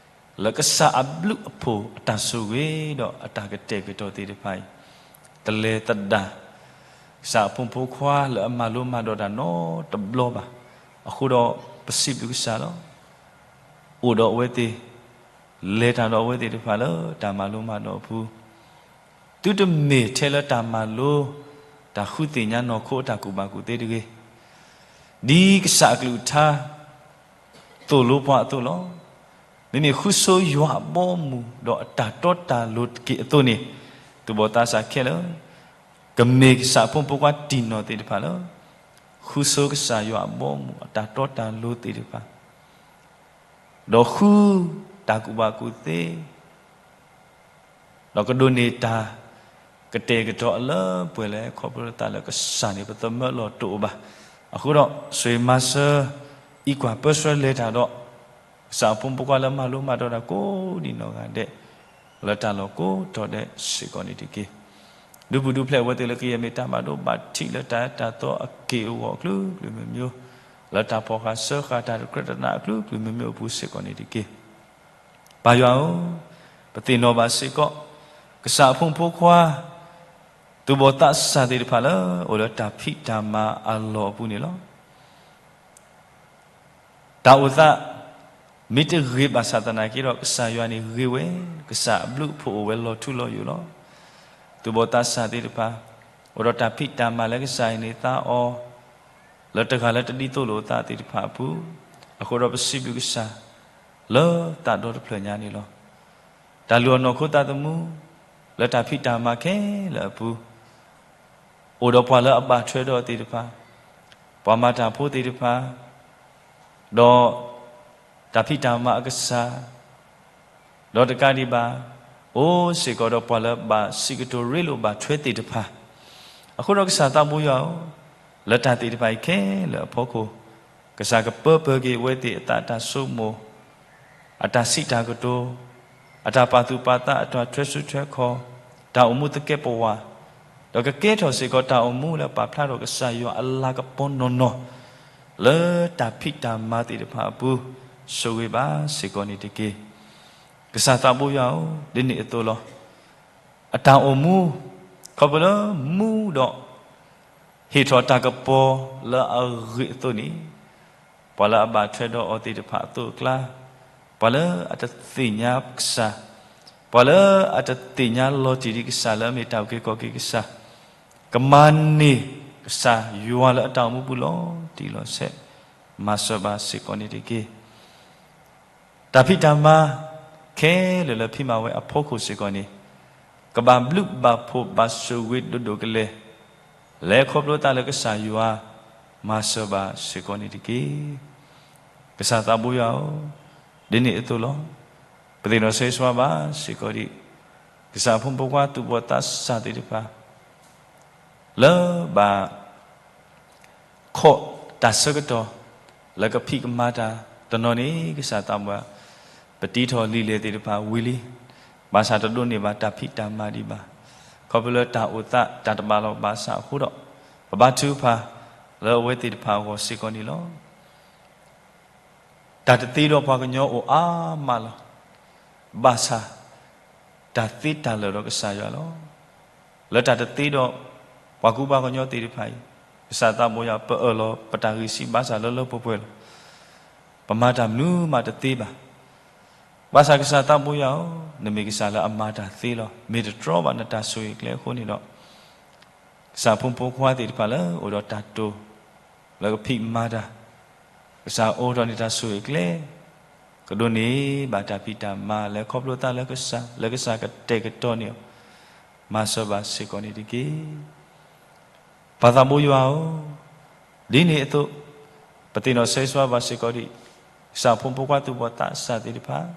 လၢကစၢ်အဘျုးအဖှိၣ်အတၢ်ဆိၣ်ဂ့ၤဒီးအတၢ်ကတဲာ်ကတီၤသ့ၣ်တဖၣ်အံၤ တလဲၤသဒၣ် ကစၢ်အဖိမုၣ်ဖိခွါလၢအမၤလိမၤဒိးတၢ်နီတဘျီဘၣ်. အဃိဒီးပစံးဘျုးကစၢ်လီၤ. အိၣ်ဒီးအဝဲသ့ၣ်, လဲၤတၢ်ဒီးအဝဲသ့ၣ်တဖၣ်လၢတၢ်မၤလိမၤဒိးအပူၤ, သုတမ့ၢ်ထဲလၢတၢ်မၤလိ တၢ်ဃုသ့ၣ်ညါနီၢ်ခိအတၢ်ကူၣ်ဘၣ်ကူၣ်သ့တဂ့ၤ, ဒ်ကစၢ်အကလုၢ်ကထါ သိၣ်လိပှၤအသိးလီၤ. မ့မ့ၢ်ဃုဆိယွၤအဘီအမုၢ် ဒီးအတၢ်တီတၢ်လိၤတက့ၢ်အသိးန့ၣ်, သူၣ်ဘီၣ်သးစၢ်ခဲလၢာ် ကမ့ၢ်ကစၢ်အဖိမုၣ်ဖိခွါတံၢ်နီၢ်သ့ၣ်တဖၣ်လၢ ဃုဆိကစၢ်ယွၤအဘီအမုၢ် အတၢ်တီတၢ်လိၤသ့ၣ်တဖၣ် ဒီးဃုတၢ်ကူၣ်ဘၣ်ကူၣ်သ့ ဒီးကဒိးန့ၢ်တၢ်ကတဲာ်ကတီၤအလၢပှဲၤလၢ ခီဖျိလၢသးလၢကစၢ်န့ၣ် ပသမၢလီၤတအိၣ်ဘၣ်. အဃိဒီး ဆိၣ်ဂ့ၤမၤစၢၤ အံကွၢ်ပၢဆှၢလဲၤတၢ်ဒီး ကစၢ်အဖိမုၣ်ဖိခွါလၢမၤလိမၤဒိးတၢ်ကိးဒံးနီၢ်ဂၤဒဲး လၢတၢ်လီၢ်ကိးတီၤဒဲးစ့ၢ်ကီးန့ၣ်တက့ၢ်. ဒုးပူၤဒုးဖျဲးအဝဲသ့ၣ်လၢကယဲၢ်မ့ၢ်တၢ်ဘၣ်ဒိဘၣ်ထံးလၢတၢ်အၢတၢ်သီအက့ၢ်အဂီၤအကလုာ်ကလုာ်မ့ၢ်မ့ၢ်, လၢတၢ်ဖီၣ်ဃာ်စၢဃာ်တၢ်တကြၢးတနးအကလုာ်ကလုာ်မ့ၢ်မ့ၢ်အပူၤစ့ၢ်ကီးန့ၣ်တက့ၢ်. ပၢ်ယွၤဧၢ, ပသ့ၣ်နီၣ်ဘၣ်စ့ၢ်ကီး ကစၢ်အဖိမုၣ်ဖိခွါ သူၣ်ဘီၣ်သးစၢ်သ့ၣ်တဖၣ်လၢ အိၣ်လၢတၢ်ဖံးတၢ်မၤအလီၢ်အပူၤန့ၣ်လီၤ. တၢ်အိၣ်သး မ့ၢ်တဂ့ၤဘၣ်ဆၣ်သနာ်က့ဒီး ကစၢ်ယွၤန့ၣ်ဂ့ၤဝဲ, ကစၢ်အဘျုးအဖှိၣ်အိၣ်ဝဲလီၤထူလီၤယိာ်လီၤ. သူၣ်ဘီၣ်သးစၢ်သ့ၣ်တဖၣ် အိၣ်ဒီးတၢ်ဖံးတၢ်မၤလၢကစၢ်အံၤန့ၣ်သါအီၤ လၢတဂၤလၢတဒ်သိးလိာ်အသးသ့ၣ်တဖၣ်အပူၤ, အဃိဒီးပစံးဘျုးကစၢ် လၢသးဒီတဖျၢၣ်ညါန့ၣ်လီၤ. တၢ်လုၢ်အီၣ်နီၢ်ခိသးသမူ လၢတၢ်ဖံးတၢ်မၤခဲလၢာ်အပူၤ အိၣ်ဒီးပှၤလၢအဘၣ်ထွဲဒီးသ့ၣ်တဖၣ်, ပှၤမၤတၢ်ဖိသ့ၣ်တဖၣ်, ဒီးတၢ်ဖံးတၢ်မၤအကစၢ်, ဒီးတကးဒံးဘၣ် အိၣ်စ့ၢ်ကီးဒီးပှၤလၢဘၣ်စံးကတိၤရ့လိာ်ဘၣ်ထွဲသ့ၣ်တဖၣ်, အဃိဒီးကစၢ်သးဘိယွၤဧၢ, လၢတၢ်သ့ၣ်တဖၣ်အံၤခဲလၢာ်အဖီခိၣ်, ကစၢ်ကပၢပၢက့ၤအဝဲသ့ၣ်အသးတၢ်ဆိကမိၣ် အတၢ်စံးတၢ်ကတိၤ, အတၢ်ပာ်သူၣ်ပာ်သး အတၢ်ထွဲဆူထွဲခီၣ်, တၢ်အိၣ်မူသကဲးပဝး, ဒီးကကဲထီၣ်စ့ၢ်ကီးတၢ်အိၣ်မူလၢပာ်ဖျါထီၣ်ကစၢ်ယွၤအလၤကပီၤနီၢ်နီၢ်, လၢတၢ်ဖံးတၢ်မၤသ့ၣ်တဖၣ်အပူၤ, ဆိၣ်ဂ့ၤဘၣ်စ့ၢ်ကီးန့ၣ်တက့ၢ်. ကစၢ်သးဘိယွၤဧၢ, ဒ်န့ၣ်အသိးလီၤ. အတၢ်အိၣ်မူ, ခီဖျိလၢမူဒီး ဟ့ၣ်ထီၣ်တၢ်ကပီၤလၢအဂ့ၤအသိးန့ၣ်, ပှၤလၢအဘၣ်ထွဲဒီးအီၤသ့ၣ်တဖၣ်အသိးအကျါ, ပှၤလၢအတသ့ၣ်ညါကစၢ်, ပှၤလၢအတသ့ၣ်ညါလီၤတံၢ်ဒံးကစၢ်လၢအမ့ၢ်တၢ်အုၣ်က့ၤခီၣ်က့ၤကစၢ်, ကမၤန့ၢ်ကစၢ်ယွၤလၢအတၢ်အိၣ်မူပူၤလီၤတံၢ်လီၤဆဲး, မၤစၢၤဘၣ်စ့ၢ်ကီးန့ၣ်တက့ၢ်. တၢ်ဖံးတၢ်မၤခဲလၢာ်လၢဖံးမၤဝဲအဖီခိၣ်စ့ၢ်ကီးန့ၣ်, ကဘၣ်ဘျုးဘၣ်ဖှိၣ်ဘၣ်ဆိၣ်ဂ့ၤဒိၣ်ဒိၣ်ကလဲာ်, လဲၤခီဖျိသးလၢကစၢ်ယွၤ, မၤစၢၤဘၣ်စ့ၢ်ကီးန့ၣ်တက့ၢ်. ကစၢ်သးဘိယွၤဧၢ, ဒ်န့ၣ်အသိးလီၤ. ပသ့ၣ်နီၣ်ဆိၣ်ဂ့ၤဆိၣ်ဝါဘၣ်စ့ၢ်ကီးဒံး, ကစၢ်အဖိမုၣ်ဖိခွါသူၣ်ဘီၣ်သးစၢ်သ့ၣ်တဖၣ် လၢဘၣ် ခိးတၢ်ဆၢကတီၢ် လၢကဖံးကမၤတၢ်တနီၤန့ၣ် ကစၢ်သးဘိယွၤ, ပတံထီၣ်လံာ်လဲၢ်သ့ၣ်တဖၣ်ဝံၤလံ, ဘၣ်ဆၣ်တဒိးန့ၢ်ဘၣ်တၢ်ဖံးတၢ်မၤဒံးဘၣ်. ခီဖျိလၢတၢ်အိၣ်သးတၢ်တဘၣ်လီၢ်ဘၣ်စးအဃိဒီး, ပဘါထုကဖၣ်လၢအဝဲသ့ၣ်တဖၣ်အဂီၢ်စ့ၢ်ကီးန့ၣ်လီၤ. တၢ်တသ့ဒီးပှၤကညီအိၣ်အါမးလီၤ. ဘၣ်ဆၣ် တၢ်သ့တၢ်လၢာ်ဒီးကစၢ်ယွၤလီၤ. လၢတၢ်တသ့ဒီး ပှၤကူပှၤကညီသ့ၣ်တဖၣ်အံၤ, ကစၢ်သးဘိယွၤ ပအၢၣ်လီၤပတၢ်ဂံၢ်စၢ်ဘါစၢ်လၢလၢပှဲၤပှဲၤလီၤ. ပမၤတၢ်မနုၤမးတသ့ဘၣ်. ဘၣ်ဆၣ်ကစၢ်သးဘိယွၤဧၢ, နမ့ၢ်ကစၢ်လၢအမၤတၢ်သ့လီၤ. မ့ၢ်တတြီဘၣ်နတၢ်ဆိၣ်ဂ့ၤကျဲအဃိန့ၣ်ဒီး, ကစၢ်ဖိမုၣ်ဖိခွါသ့ၣ်တဖၣ်လၢအိၣ်ဒီးတၢ်တိာ် လၢကဖံးမၤတၢ်, ကစၢ်အိးထီၣ်န့ၢ်တၢ်ဆိၣ်ဂ့ၤကျဲ ကဒိးန့ၢ်ဘၣ်တၢ်ဖံးတၢ်မၤလၢခီဖျိသးလၢကစၢ်, လၢကစၢ်ကတဲာ်ကတီၤန့ၢ်အီၤ, မၤစၢၤဘၣ်စ့ၢ်ကီးန့ၣ်တက့ၢ်. ပၢ်သးဘိယွၤဧၢ, ဒ်န့ၣ်အသိး, ပသ့ၣ်နီၣ်ဆၢဂ့ၤဆၢဝါဘၣ်စ့ၢ်ကီးဒံး ကစၢ်ဖိမုၣ်ဖိခွါသူၣ်ဘီၣ်သးစၢ်သ့ၣ်တဖၣ်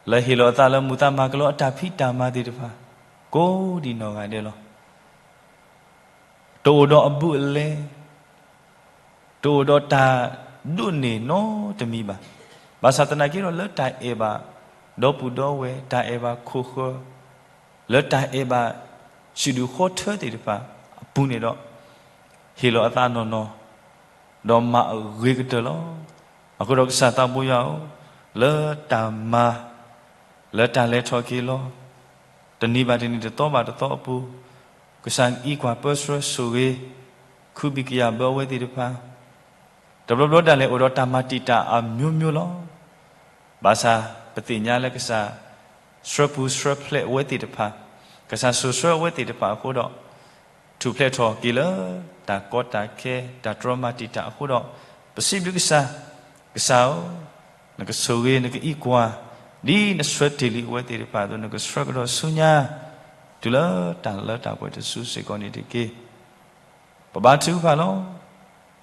လၢဟ့ၣ်လီၤအသးလၢမူးသးမၤကလီအတၢ်ဖံးတၢ်မၤသ့ၣ်တဖၣ်, ကိးဒံးနီၢ်ဂၤဒဲးလီၤ. တအိၣ်ဒီးအဘူးအလဲ, တအိၣ်ဒီးတၢ်ဒိးန့ၢ်နီတမံၤဘၣ်. ဘၣ်ဆၣ်သနာ်က့ဒီး လၢတၢ်အဲၣ်ဘၣ်ဒီပုၢ်ဒီဝဲၢ်, တၢ်အဲၣ်ဘၣ်ခိၣ်ဃၢၤ, လၢတၢ်အဲၣ်ဘၣ်စံးဒုးဃီထၢသ့ၣ်တဖၣ်အပူၤန့ၣ်ဒီး, ဟ့ၣ်လီၤအသးနီၢ်နီၢ်, ဒီးမၤအဂ့ၤကတၢၢ်လီၤ. အဃိဒီးကစၢ်သးဘိယွၤဧၢ, လၢတၢ်မၤ လၢတၢ်လဲၤထီၣ်က့ၤလီၤ, တနံၤဘၣ်တနံၤ တသီဘၣ်တသီအပူၤ, ကစၢ်အံးကွၢ်ပၢဆှၢဆိၣ်ဂ့ၤ, ခုဘံၣ်ကယာ်ဘၢအဝဲသ့ၣ်တဖၣ်, တဘျီဘျီဒၣ်လဲာ် အိၣ်ဒီးတၢ်မၤတံာ်တာ်အမျိုးမျိုးလီၤ. ဘၣ်ဆၣ်ပသ့ၣ်ညါလၢကစၢ်ဆှၢပူၤဆှၢဖျဲးအဝဲသ့ၣ်တဖၣ်, ကစၢ်စိာ်ဆှၢအဝဲသ့ၣ်တဖၣ်အဃိဒီး, ထူၣ်ဖျဲးထီၣ်က့ၤလၢတၢ်ကီတၢ်ခဲ, တၢ်တြီမၤတံာ်တာ်အဃိဒီး, ပစံးဘျုးကစၢ်, ကစၢ်ဧၢ, နကဆိၣ်ဂ့ၤ နကအံးကွၢ်, ဒ်နဆှၢတ့ၢ်လံအဝဲသ့ၣ်တဖၣ်အသိး နကဆှၢကဒီးဆူညါ, တုၤလၢတၢ်လၢတၢ်ပှဲၤတစုစ့ၢ်ကီးန့ၣ်တက့ၢ်. ပဘါထုကဖၣ်လီၤ.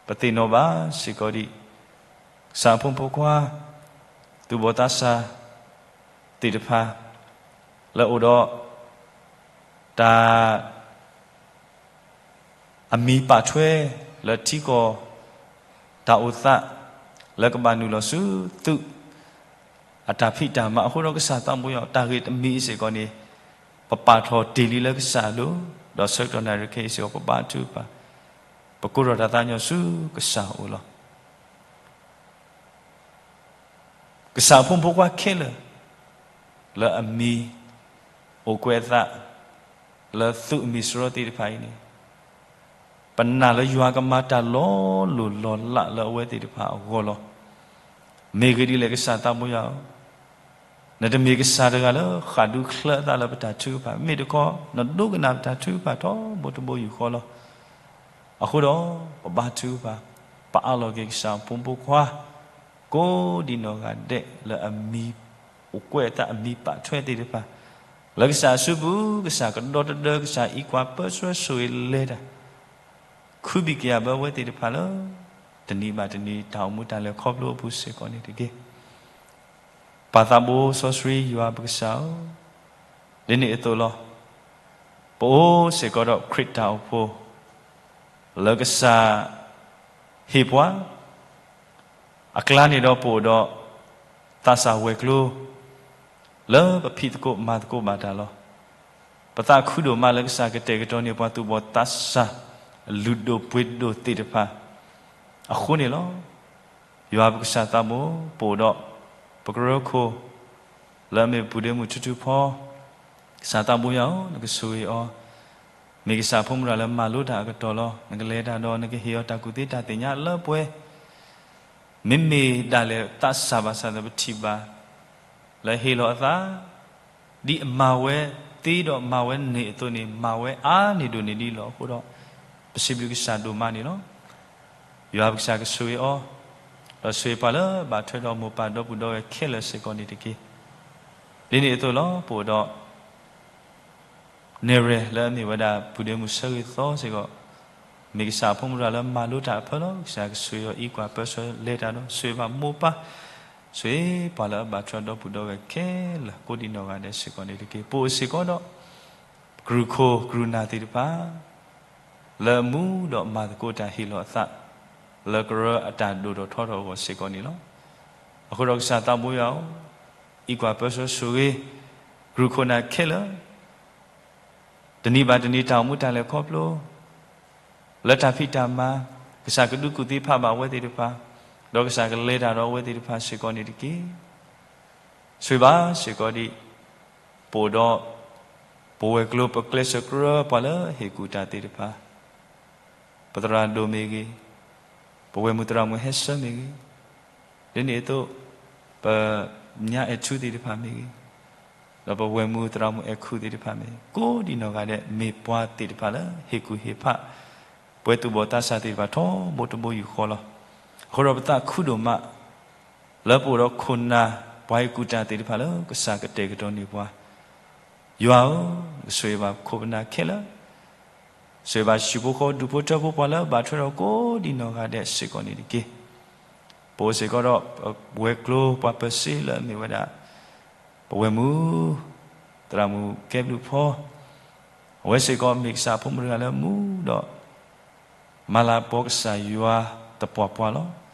ပသ့ၣ်နီၣ်ဘၣ်စ့ၢ်ကီးဒံး ကစၢ်အဖိမုၣ်ဖိခွါ သူၣ်ဘီၣ်သးစၢ်သ့ၣ်တဖၣ် လၢအအိၣ်ဒီးတၢ် အမံၤပာ်ထွဲလၢထံကီၢ်တၢ်အိၣ်သး လၢကဘၣ်နုာ်လီၤဆူသုးအတၢ်ဖံးတၢ်မၤအဃိဒီး ကစၢ်သးဘိယွၤ တၢ်ဂ့ၢ်တမံၤအံၤစ့ၢ်ကီးန့ၣ် ပပာ်ထီၣ်တ့ၢ်လံလၢကစၢ်အလိၤ, ဒီးဆၢကတီၢ်နၣ်ရံၣ်ခဲအံၤစ့ၢ်ကီး ပဘါထုကဖၣ်, ပကိးထီၣ်တၢ်သးကညီၤဆူကစၢ်အအိၣ်လီၤ. ကစၢ်အဖိမုၣ်ဖိခွါခဲလၢာ် လၢအမံၤအိၣ်ကွဲးအသး လၢသုးအမံၤစရီသ့ၣ်တဖၣ်အံၤန့ၣ်, ပနာ်လၢယွၤကမၤတၢ်လီၤလိၢ်လီၤလးလၢအဝဲသ့ၣ်တဖၣ်အဂီၢ်လီၤ. မ့ၢ်ဂ့ၢ်ဒ်လဲၣ် ကစၢ်သးဘိယွၤဧၢ, နတမ့ၢ်ကစၢ်တဂၤလၢဃၣ်ဒူချၢအသးလၢပတၢ်ထုကဖၣ်, မ့ၢ်တခီ နဒိကနၣ်ပတၢ်ထုကဖၣ်ထီဘိတဘိယူၢ်ဃီလီၤ. အဃိဒီး ပဘါထုကဖၣ်, ပအးလီၤက့ၤကစၢ်အဖိမုၣ်ဖိခွါ ကိးဒံးနီၢ်ဂၤဒဲးလၢအမံၤအိၣ်ကွဲးအသး အမံၤပာ်ထွဲသ့ၣ်တဖၣ်, လၢကစၢ်အစုပူၤ ကစၢ်ကဒီတဒၢ ကစၢ်အံးကွၢ်ပၢဆှၢဆိၣ်ဂ့ၤလဲၤတၢ်, ခုဘံၣ်ကယာ်ဘၢအဝဲသ့ၣ်တဖၣ်လၢ တနံၤဘၣ်တနံၤတၢ်အိၣ်မူတၢ်လဲၤခီဖျိအပူၤစ့ၢ်ကီးန့ၣ်တက့ၢ်. ပၢ်သးဘိစီဆှံယွၤပကစၢ်ဧၢ, ဒ်န့ၣ်အသိးလီၤ. ပအိၣ်စ့ၢ်ကီးဒီးခရံာ်တၢ်အိၣ်ဖှိၣ် လၢကစၢ်ဟ့ၣ်ပှၤ အကျါန့ၣ်ဒီးပအိၣ်ဒီး သးစၢ်ဝဲၤကျိၤ လၢပဖံးသကိးမၤသကိးဘၣ်တၢ်လီၤ. ပသးခုဒိၣ်မးလၢကစၢ်ကတဲာ်ကတီၤန့ၢ်ပှၤသူၣ်ဘီၣ်သးစၢ် လုၢ်ဒိၣ်ပှ့ၤဒိၣ်သ့ၣ်တဖၣ် အဃိန့ၣ်လီၤ. ယွၤပကစၢ်သးဘိ ပအိၣ်ဒီး ပကရၢခိၣ် လၢအမ့ၢ်ပပုၢ်ဒ့မုၣ်ထူထူဖီ ကစၢ်သးဘိယွၤဧၢ, နကဆိၣ်ဂ့ၤအီၤ, မ့ၢ်ကစၢ်အဖိမုၣ်တဂၤလၢမၤလိတၢ်အကတီၢ်လီၤ. နကလဲၤတၢ်ဒီး နကဟ့ၣ်အီၤတၢ်ကူၣ်သ့တၢ်သ့ၣ်ညါလၢပှဲၤ မ့မ့ၢ်ဒၣ်လဲာ်သးစၢ်ဘၣ်ဆၣ်သပထံၣ်ဘၣ် လၢဟ့ၣ်လီၤအသး ဒ်အမၤဝဲသ့ဒီးမၤဝဲန့ၢ်အသိးန့ၣ် မၤဝဲအါန့ၢ်ဒိၣ်န့ၢ်ဒ်လီၤ. အဃိဒီး ပစံးဘျုးကစၢ်ဒိၣ်မးန့ၣ်လီၤ. ယွၤပကစၢ်ကဆိၣ်ဂ့ၤအီၤ, ဒီးဆိၣ်ဂ့ၤပှၤလၢဘၣ်ထွဲဒီးမိၢ်ပၢ်ဒီပုၢ်ဒီဝဲၢ်ခဲလၢာ်စ့ၢ်ကီးန့ၣ်တက့ၢ်. ဒ်န့ၣ်အသိးလီၤ. ပအိၣ်ဒီး နဲၣ်ရွဲၣ်လၢအမ့ၢ်ဝဲဒၣ် ပုၢ်ဒ့မုၣ်ဆၢဂ့ၤသီစ့ၢ်ကီး, မ့ၢ်ကစၢ်အဖိမုၣ်တဂၤလၢမၤလိတၢ်အဖၢလီၤ. ကစၢ်ကဆိၣ်ဂ့ၤအီၤ အံးကွၢ်ပၢဆှၢလဲၤတၢ်ဒီး ဆိၣ်ဂ့ၤဘၣ်မိၢ်ပၢ်, ဆိၣ်ဂ့ၤပှၤလၢအဘၣ်ထွဲဒီပုၢ်ဒီဝဲၢ်ခဲလၢာ် ကိးဒံးနီၢ်ဂၤဒဲးစ့ၢ်ကီးန့ၣ်တက့ၢ်. ပအိၣ်စ့ၢ်ကီးဒီး ကရူၢ်ခိၣ်ကရူၢ်နၢ်သ့ၣ်တဖၣ် လၢအမူဒီးမၤသကိးတၢ်ဟ့ၣ်လီၤအသး လၢကရၢအတၢ်ဒိၣ်ထီၣ်ထီထီၣ်အဂီၢ်စ့ၢ်ကီးန့ၣ်လီၤ. အဃိဒီးကစၢ်သးဘိယွၤဧၢ, အံးကွၢ်ပၢဆှၢဆိၣ်ဂ့ၤ ကရူၢ်ခိၣ်နၢ်ခဲလၢာ် တနံၤဘၣ်တနံၤတၢ်အိၣ်မူတၢ်လဲၤခီဖျိ လၢတၢ်ဖံးတၢ်မၤ ကစၢ်ကဒုးကူၣ်သ့ဖးဘၣ်အဝဲသ့ၣ်တဖၣ်, ဒီးကစၢ်ကလဲၤတၢ်ဒီးအဝဲသ့ၣ်တဖၣ်စ့ၢ်ကီးန့ၣ်တက့ၢ်. ဆိၣ်ဂ့ၤဘၣ်စ့ၢ်ကီးဒံး ပအိၣ်ဒီး ပဝဲၤကျိၤ ပကျဲးစၢးကရၢ ပှၤလၢဟ့ၣ်ကူၣ်တၢ်သ့ၣ်တဖၣ်, ပသရၣ်ဒိၣ်မ့ၢ်ဂ့ၤ, ပဝဲၢ်မုၢ်သရၣ်မုၣ်ဟဲဆၢမ့ၢ်ဂ့ၤ, ဒ်န့ၣ်အသိး ပညါအဲၣ်ထူသ့ၣ်တဖၣ်မ့ၢ်ဂ့ၤ, ဒီးပဝဲၢ်မုၢ်သရၣ်မုၣ်အဲၣ်ခူသ့ၣ်တဖၣ်မ့ၢ်ဂ့ၤ, ကိးဒံးနီၢ်ဂၤဒဲး မ့ၢ်ပှၤသ့ၣ်တဖၣ်လၢဟ့ၣ်ကူၣ်ဟ့ၣ်ဖး ပဝဲသူၣ်ဘီၣ်သးစၢ်သ့ၣ်တဖၣ်ထီဘိတဘိယူၢ်ဃီလီၤ. အဃိဒီးပသးခုဒိၣ်မး လၢပအိၣ်ဒီးခိၣ်နၢ် ပှၤဟ့ၣ်ကူၣ်တၢ်သ့ၣ်တဖၣ်လၢကစၢ်ကတဲာ်ကတီၤန့ၢ်ပှၤ, ယွၤဧၢ, နကဆိၣ်ဂ့ၤဘၣ်ခိၣ်ပနၢ်ခဲလၢာ်, ဆိၣ်ဂ့ၤဘၣ်ဟံၣ်ဖိဃီဖိဒူၣ်ဖိထၢဖိ ပှၤလၢဘၣ်ထွဲဒီးကိးဒံနီၢ်ဂၤဒဲးစ့ၢ်ကီးန့ၣ်တက့ၢ်. ပအိၣ်စ့ၢ်ကီးဒီး ပဝဲၤကျိၤပှၤပၢၤစ့လၢအမ့ၢ်ဝဲဒၣ် ပဝဲၢ်မုၢ် သရၣ်မုၣ်ကဲဘျုးဖီ, အဝဲစ့ၢ်ကီးမ့ၢ်ကစၢ်အဖိမုၣ်တဂၤလၢမူဒီး မၤလၤကပီၤကစၢ်ယွၤသပှၢ်ပှၢ်လီၤ.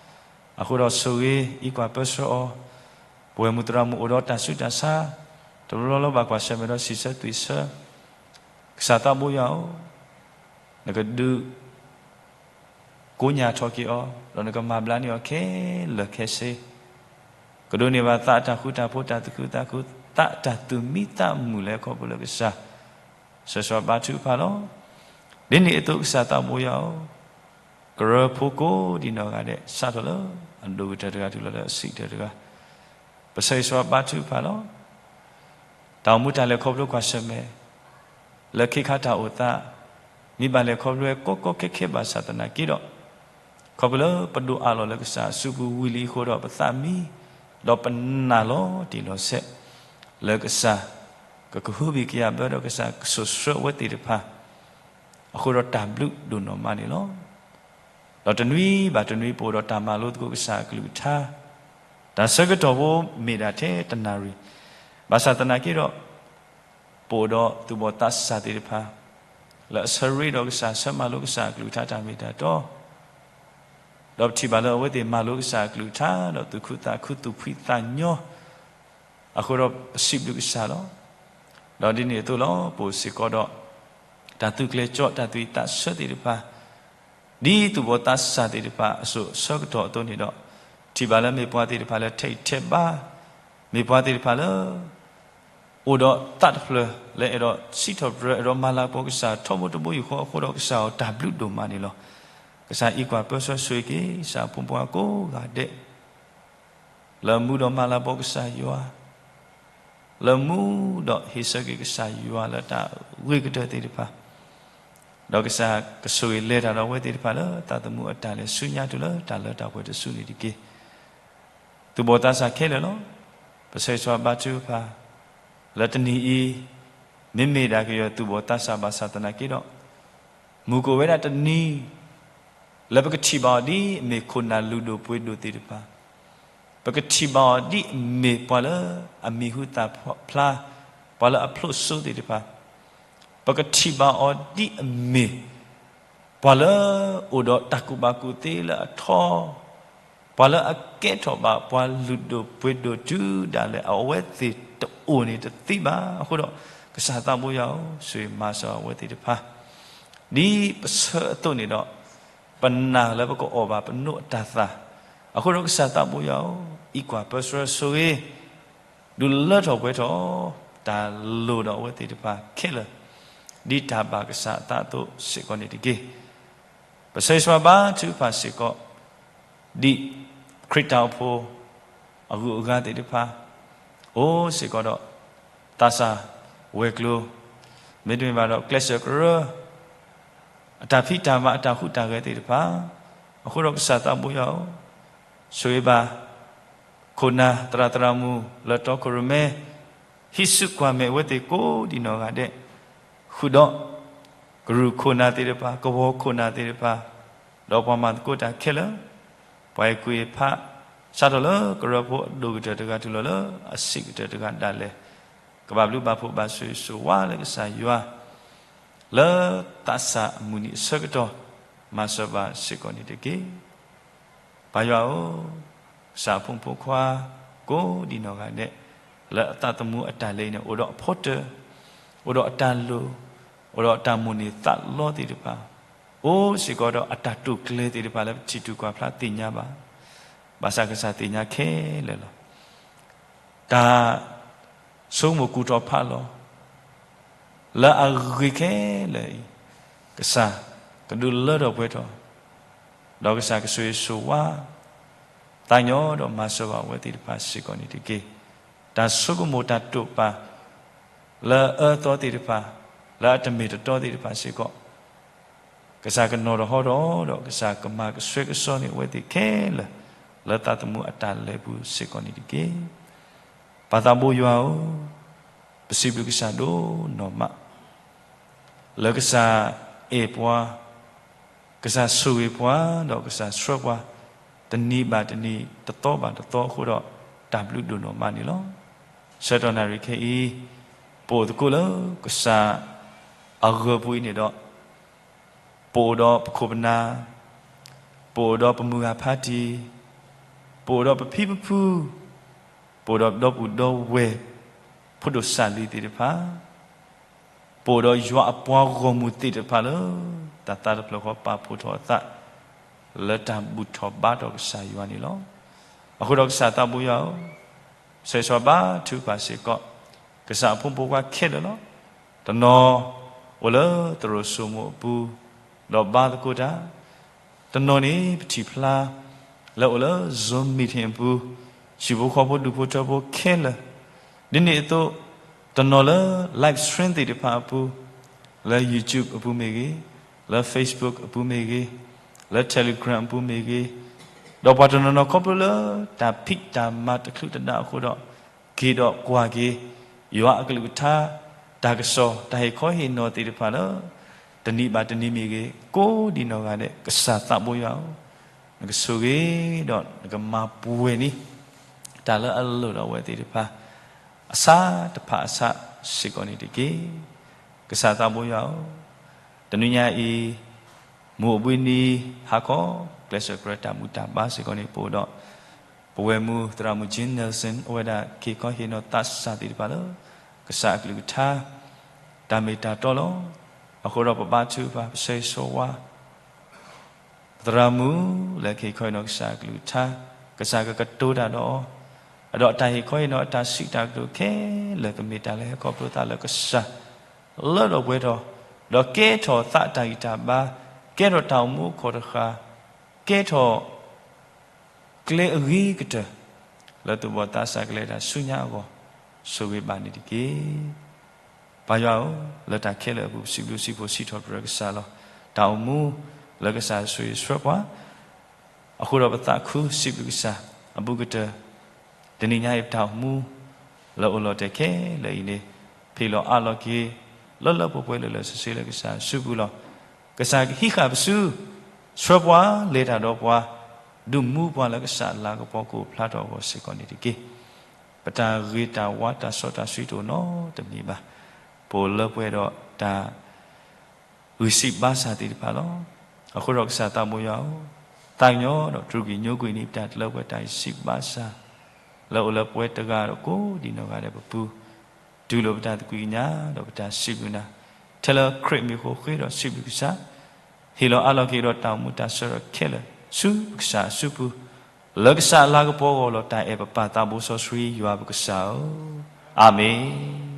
အဃိဒီးဆိၣ်ဂ့ၤအံးကွၢ်ပၢဆှၢအီၤ, ပဝဲၢ်မုၢ်သရၣ်မုၣ်အိၣ်ဒီးတၢ်ဆူးတၢ်ဆါ, တဘျီဘျီလၢဘၣ်ကွၢ်ဆၢၣ်မဲာ်ဒီးစံးဆၢသွံၣ်ဆၢ, ကစၢ်သးဘိယွၤဧၢ, နကဒုး ကိညၢ်ထီၣ်က့ၤအီၤ, ဒီးနကမၤဘျါန့ၢ်အီၤခဲလၢာ်ခဲဆ့, ကဒိးန့ၢ်ဘၣ်သးအတၢ်ဃူတၢ်ဖိး တၢ်သူၣ်ခုသးခု, သးအတၢ်သူၣ်မံသးမုာ်လၢခီဖျိလၢကစၢ် ဆၢဂ့ၤဆၢဝါဘါထုကဖၣ်လီၤ. ဒ်န့ၣ်အသိးကစၢ်သးဘိယွၤဧၢ, ကရၢဖိကိးဒံနီၢ်ဂၤဒဲး စးထီၣ်လၢအဒိၣ်ကတၢၢ်တဂၤတုၤလီၤလၢအဆံးကတၢၢ်တဂၤ, ပဆၢဂ့ၤဆၢဝါဘါထုကဖၣ်လီၤ. တၢ်အိၣ်မူတၢ်လဲၤခီဖျိကွၢ်ဆၢၣ်မဲာ် လၢခ့ခါတၢ်အိၣ်သး မ့ၢ်ဘၣ်လဲၤခီဖျိဝဲကီကီခဲခဲဘၣ်ဆၣ်သနာ်က့ဒီး, ခီဖျိလၢပဒိးအးလီၤလၢကစၢ်အစုပူၤဝံၤလံအဃိဒီး ပသးမံ ဒီးပနာ်လီၤတံၢ်လီၤဆဲး လၢကစၢ် ကကဟုဘံၣ်ကယာ်ဘၢဒီးကစၢ်ကစိာ်ဆှၢအဝဲသ့ၣ်တဖၣ် အဃိဒီးတၢ်ဘျုးဒိၣ်နီၢ်မးန့ၣ်လီၤ. ဒီးတနွံဘၣ်တနွံပအိၣ်ဒီးတၢ်မၤလိသကိးကစၢ်အကလုၢ်ကထါ, တၢ်ဆၢကတီၢ်ဖိမ့ၢ်ဒၣ်ထဲတနၣ်ရံၣ်, ဘၣ်ဆၣ်သနာ်က့ဒီး ပအိၣ်ဒီးသူၣ်ဘီၣ်သးစၢ်သ့ၣ်တဖၣ် လၢအဆၢရ့ဒီးကစၢ် ဆၢမၤလိကစၢ်အကလုၢ်ကထါတၢ်မ့ၢ်တၢ်တီ, ဒီးပထံၣ်ဘၣ်လၢအဝဲသ့ၣ်မၤလိကစၢ်အကလုၢ်ကထါ ဒီးသူၣ်ခုသးခုသူၣ်ဖှံသးညီ, အဃိဒီးပစံးဘျုးကစၢ်လီၤ. ဒီးဒ်န့ၣ်အသိးလီၤ ပအိၣ်စ့ၢ်ကီးဒီး တၢ်သူၣ်ကျဲၤကၠီ တၢ်သူၣ်ဝံၣ်သးဆၢသ့ၣ်တဖၣ် ဒ်သူၣ်ဘီၣ်သးစၢ်သ့ၣ်တဖၣ်အစိၤအဆၢကတီၢ်အသိးန့ၣ်ဒီး, ထံၣ်ဘၣ်လၢမ့ၢ်ပှၤသ့ၣ်တဖၣ်လၢထဲးဂံၢ်ထဲးဘါ, မ့ၢ်ပှၤသ့ၣ်တဖၣ်လၢ အိၣ်ဒီးသးတဖျၢၣ်လၢအဲၣ်ဒိးစံးထီၣ်ပတြၢၤ အဲၣ်ဒိးမၤလၤကပီၤကစၢ်ထီဘိတဘိယူၢ်ဃီအဃိဒီး ကစၢ်အီၤတၢ်ဘျုးဒိၣ်မးန့ၣ်လီၤ. ကစၢ်အံးကွၢ်ပၢဆှၢဆိၣ်ဂ့ၤက့ၤ ကစၢ်အဖိမုၣ်ဖိခွါကိးဂၤဒဲး လၢမူဒီးမၤလၤကပီၤကစၢ်ယွၤ, လၢမူဒီးဟ့ၣ်ဆၢက့ၤကစၢ်ယွၤလၢတၢ်ဂ့ၤကတၢၢ်သ့ၣ်တဖၣ်, ဒီးကစၢ်ကဆိၣ်ဂ့ၤလဲၤတၢ်ဒီးအဝဲသ့ၣ်တဖၣ်လၢသးသမူအတၢ်လဲၤဆူညါတုၤလၢတၢ်လၢတၢ်ပှဲၤတစုန့ၣ်တက့ၢ်. သူၣ်ဘီၣ်သးစၢ်ခဲလၢာ်လီၤ. ပဆၢဂ့ၤဆၢဝါဘါထုကဖၣ် လၢတနံၤအံၤ မ့မ့ၢ်ဒၣ်ကယဲၢ်သူၣ်ဘီၣ်သးစၢ်ဘၣ်ဆၣ်သနာ်က့ဒီး, မုၢ်ကအိၣ်ဝဲဒၣ်တနံၤ လၢပကထံၣ်ဘၣ်အီၤဒ်အမ့ၢ်ခိၣ်နၢ်လုၢ်ဒိၣ်ပှ့ၤဒိၣ်သ့ၣ်တဖၣ်, ပကထံၣ်ဘၣ်အီၤဒ်အမ့ၢ်ပှၤလၢအမံၤဟူသၣ်ဖျါ, ပှၤလၢအဖျိးစိသ့ၣ်တဖၣ်, ပကထံၣ်ဘၣ်အီၤဒ်အမ့ၢ် ပှၤလၢအိၣ်ဒီးတၢ်ကူၣ်ဘၣ်ကူၣ်သ့လၢအထီ, ပှၤလၢအကဲထီၣ်ဘၣ်ပှၤလုၢ်ဒိၣ်ပှ့ၤဒိၣ်တုၤဒၣ်လဲာ် အဝဲသ့ၣ်တအိၣ်န့ၣ်တသ့ဘၣ်. အဃိဒီး ကစၢ်သးဘိယွၤဧၢ, ဆိၣ်ဂ့ၤမၤစၢၤအဝဲသ့ၣ်တဖၣ် ဒ်ပဆၢအသိးန့ၣ်ဒီး ပနာ်လၢပကအီၣ်ဘၣ်ပနိအတၢ်သၣ်, အဃိဒီးကစၢ်သးဘိယွၤဧၢ, အံးကွၢ်ပၢဆှၢဆိၣ်ဂ့ၤ ဒုးလၢထီၣ်ပှဲၤထီၣ် တၢ်လိၣ်ဒီးအဝဲသ့ၣ်တဖၣ်ခဲလၢာ်, ဒ်တၢ်ဘၣ်ကစၢ်အသးအသိးစ့ၢ်ကီးန့ၣ်တက့ၢ်. ပဆၢဂ့ၤဆၢဝါဘါထုကဖၣ်စ့ၢ်ကီး ဒ်ခရံာ်တၢ်အိၣ်ဖှိၣ် အဂုၤအဂၤသ့ၣ်တဖၣ် အိၣ်စ့ၢ်ကီးဒီး သးစၢ်ဝဲၤကျိၤ, မ့တမ့ၢ်ဘၣ်ဒီးကျဲးစၢးကရၢ အတၢ်ဖံးတၢ်မၤအတၢ်ဟူးတၢ်ဂဲၤသ့ၣ်တဖၣ်, အဃိဒီးကစၢ်သးဘိယွၤဧၢ, ဆိၣ်ဂ့ၤဘၣ် ခိၣ်နၢ်သရၣ်သရၣ်မုၣ်လၢတီခိၣ်ရိၣ်မဲ ဟံးစုကွၢ်မဲာ်အဝဲသ့ၣ်ကိးဒံနီၢ်ဂၤဒဲး, ဃုာ်ဒီး ကရူၢ်ခိၣ်နၢ်သ့ၣ်တဖၣ်, ကဝီၤခိၣ်နၢ်သ့ၣ်တဖၣ်, ဒီးပှၤမၤသကိးတၢ်ခဲလၢာ်, ပှၤဟ့ၣ်ကူၣ်ဟ့ၣ်ဖး စးထီၣ်လၢကရၢဖိအဒိၣ်ကတၢၢ်တဂၤတုၤလီၤလၢအဆံးကတၢၢ်တဂၤဒၣ်လဲာ်, ကဘၣ်ဘျုးဘၣ်ဖှိၣ်ဘၣ်ဆိၣ်ဂ့ၤဆိၣ်ဝါလၢကစၢ်ယွၤ လၢသးစၢ်အမုၢ်နံၤအဆၢကတီၢ် မၤစၢၤဘၣ်စ့ၢ်ကီးန့ၣ်တက့ၢ်. ပၢ်ယွၤဧၢ, ကစၢ်အဖိမုၣ်ဖိခွါ ကိးဒံနီၢ်ဂၤဒဲး လၢအသးသမူအတၢ်လဲၤအံၤန့ၣ် အိၣ်ဒီးအဖီတၢၢ်, အိၣ်ဒီးအတၢ်လိၣ်, အိၣ်ဒီးအတၢ်မိၣ်န့ၢ်သးလီသ့ၣ်တဖၣ်, အိၣ်စ့ၢ်ကီးဒီးအတၢ်တိာ်ကျဲၤသ့ၣ်တဖၣ်လၢပထံၣ်တူၢ်ကွၢ်ဖျါသ့ၣ်ညါဘၣ်, ဘၣ်ဆၣ်ကစၢ်သ့ၣ်ညါခဲလၢာ်လီၤ. တၢ် ဆိကမိၣ်ကူၣ်ထီၣ်ဖးလီၤ လၢအဂ့ၤခဲလၢာ်အံၤ, ကစၢ်ကဒုးလၢထီၣ်ပှဲၤထီၣ်, ဒီးကစၢ်ကဆိၣ်ဂ့ၤဆိၣ်ဝါ သးညီဒီးမၤစၢၤဘၣ်အဝဲသ့ၣ်တဖၣ်စ့ၢ်ကီးန့ၣ်တက့ၢ်. တၢ်ဆိကမိၣ်တၢ်တိာ်ပာ် လၢအအၢအသီသ့ၣ်တဖၣ်, လၢအတမ့ၢ်တတီသ့ၣ်တဖၣ်စ့ၢ်ကီး ကစၢ်ကနီၤထီၣ်ဟီထီၣ်ဒီး ကစၢ်ကမၤကဆှဲကဆှီန့ၢ်အဝဲသ့ၣ်ခဲလၢာ်, လၢသးသမူအတၢ်လဲၤပူၤစ့ၢ်ကီးန့ၣ်တက့ၢ်. ပၢ်သးဘိယွၤဧၢ, ပစံးဘျုးကစၢ်ဒိၣ်နီၢ်မး လၢကစၢ်အဲၣ်ပှၤ, ကစၢ်ဆိၣ်ဂ့ၤပှၤ, ဒီးကစၢ်ဆှၢပှၤ, တနံၤဘၣ်တနံၤ, တသီဘၣ်တသီအဃိဒီး တၢ်ဘျုးဒိၣ်နီၢ်မးန့ၣ်လီၤ. ဆၢကတီၢ်နၣ်ရံၣ်ခဲအံၤ, ပအိၣ်သကိးလၢကစၢ်အဂီၢ်ပူၤအံၤန့ၣ်ဒီး, ပအိၣ်ဒီးပခိၣ်ပနၢ်, ပအိၣ်ဒီးပမုၢ်ဂၤဖးတံၢ်, ပအိၣ်ဒီးပဖံပဖု, ပအိၣ်ဒီးဒီပုၢ်ဒီဝဲၢ်, ဖိဒိၣ်စၢ်လံၤသ့ၣ်တဖၣ်, ပအိၣ်ဒီးယွၤအပှၤဂီၢ်မုၢ်သ့ၣ်တဖၣ်လၢ တၢ်သးတဖျၢၣ်ဃီပာ်ဖှိၣ်ထီၣ်အသး လၢတၢ်ဘူၣ်ထီၣ်ဘါထီၣ်ကစၢ်ယွၤန့ၣ်လီၤ. အဃိဒီးကစၢ်သးဘိယွၤဧၢ, ဆၢဂ့ၤဆၢဝါဘါထုကဖၣ်စ့ၢ်ကီး, ကစၢ်အဖိမုၣ်ဖိခွါခဲလၢာ်လီၤ. တနီၤအိၣ်လၢသရိာ်စိမိၤအပူၤ, ဒီးဘါသကိးတၢ်, တနီၤန့ၣ်ပထံၣ်ဖျါ လၢအိၣ်လၢ Zoom meeting အပူၤ, ဟံၣ်ဖိဃီဖိဒူၣ်ဖိထၢဖိခဲလၢာ်, ဒ်န့ၣ်အသိး, တနီၤလၢ live stream သ့ၣ်တဖၣ်အပူၤ, လၢ YouTube အပူၤမ့ၢ်ဂ့ၤ, လၢ Facebook အပူၤမ့ၢ်ဂ့ၤ, လၢ Telegram အပူၤမ့ၢ်ဂ့ၤ, ဒီးပှၤတနီၤနီၤခီဖျိလၢတၢ်ဖံးတၢ်မၤတချုးတဒါအဃိဒီး, က့ၤဒီးကွၢ်က့ၤ ယွၤအကလုၢ်ကထါ, တၢ်ကစီၣ်, တၢ်ဟ့ၣ်ခီဟ့ၣ်နီၤသ့ၣ်တဖၣ်လၢ တနံၤဘၣ်တနံၤမ့ၢ်ဂ့ၤ, ကိးဒံးနီၢ်ဂၤဒဲး ကစၢ်သးဘိယွၤဧၢ, နကဆိၣ်ဂ့ၤဒီးနကမၤပှဲၤန့ၢ် တၢ်လၢအလိၣ်ဒီးအဝဲသ့ၣ်တဖၣ် အဆၣ်တဖၣ်အဆၣ်စ့ၢ်ကီးန့ၣ်တက့ၢ်. ကစၢ်သးဘိယွၤဧၢ, တနွံညါအံၤ မုၢ်အိၣ်ဘှံးနံၤဟါခီ, ကျဲးစၢးကြၢးတၢ်ဘူၣ်တၢ်ဘါစ့ၢ်ကီးန့ၣ် ပအိၣ်ဒီး ပဝဲၢ်မုၢ်သရၣ်မုၣ် Jean Nelson အဝဲဒၣ်က့ၤခီဟ့ၣ်နီၤသးစၢ်သ့ၣ်တဖၣ်လၢ ကစၢ်အကလုၢ်ကထါ တၢ်မ့ၢ်တၢ်တီလီၤ. အဃိဒီးပဘါထုကဖၣ် ပဆၢဂ့ၤဆၢဝါ ပသရၣ်မုၣ်လၢကဟ့ၣ်ခီဟ့ၣ်နီၤကစၢ်အကလုၢ်ကထါ, ကစၢ်ကကတိၤတၢ်ဒီးအီၤ, ဒီးတၢ်ဟ့ၣ်ခီဟ့ၣ်နီၤအတၢ်စံးတၢ်ကတိၤခဲလၢာ် ကမ့ၢ်တၢ်လၢဟဲခီဖျိသးလၢကစၢ် လၢထီၣ်ပှဲၤထီၣ်, ဒီးကဲထီၣ်သးအတၢ်ဂံၢ်တၢ်ဘါ, ကဲထီၣ်တၢ်အိၣ်မူအခီၣ်တဃာ်, ကဲထီၣ် ကျဲအဂ့ၤကတၢၢ် လၢသူၣ်ဘီၣ်သးစၢ်ကလဲၤတၢ်ဆူညါအဂီၢ်, ဆိၣ်ဂ့ၤဘၣ်န့ၣ်တက့ၢ်. ပၢ်ယွၤဧၢ, လၢတၢ်ခဲလၢာ်အပူၤ ပစံးဘျုးစံးဖှိၣ်စံးထီၣ်ပတြၢၤကစၢ်လီၤ. တၢ်အိၣ်မူလၢကစၢ်ဆိၣ်ဂ့ၤဆှၢပှၤ အဃိဒီးပသးခုစံးဘျုးကစၢ်အဘူးကတၢၢ်, တနံၤညါအံၤပတၢ်အိၣ်မူ လၢအိၣ်လီၤတဲာ်ခဲလၢာ်အံၤန့ၣ် ဖံးလီၤအါလီၤက့ၤ လၢလၢပှဲၤပှဲၤလၢလၢဆ့ဆ့လၢကစၢ်အစုပူၤလီၤ. ကစၢ်ကဟံးဃာ်ပစု, ဆှၢပှၤလဲၤတၢ်ဒီးပှၤ, ဒုးမူပှၤလၢကစၢ်အလၤကပီၤကအိၣ်ဖျါထီၣ်အဂီၢ်စ့ၢ်ကီးန့ၣ်တက့ၢ်. ပတၢ်ဂ့ၤတၢ်ဝါတၢ်စီတၢ်ဆှံတအိၣ်နီတမံၤဘၣ်. ပအိၣ်လၢပှဲၤဒီးတၢ် ဂံၢ်စၢ်ဘါစၢ်သ့ၣ်တဖၣ်လီၤ. အဃိဒီးကစၢ်သးဘိယွၤဧၢ, သးကညီၤဒီးတြူာ်ကွံာ်ညိကွံာ်န့ၣ် ပတၢ်တလၢပှဲၤတၢ်ဂံၢ်စၢ်ဘါစၢ် လၢအိၣ်လၢပှဲၤတဂၤဒီးကိးဒံးနီၢ်ဂၤဒဲးပပူၤ, တူၢ်လိာ်ပတၢ်သကွံာ်ကညးဒီးပတၢ်စံးဘျုးနၤ, ထဲလၢခရံာ်မံၤအဃိဃ့ဒီးစံးဘျုးကစၢ်, ဟ့ၣ်လီၤအါလီၤက့ၤဒီးတၢ်အိၣ်မူတၢ်ဆၢထၢၣ်ခဲလၢာ် ဆူပကစၢ်အစုပူၤ, လၢကစၢ်အလၤကပီၤအဂီၢ်လီၤ. တၢ်အဲၣ်ပပၢ်သးဘိစီဆှံယွၤပကစၢ်ဧၢ, အၤမ့ၣ်.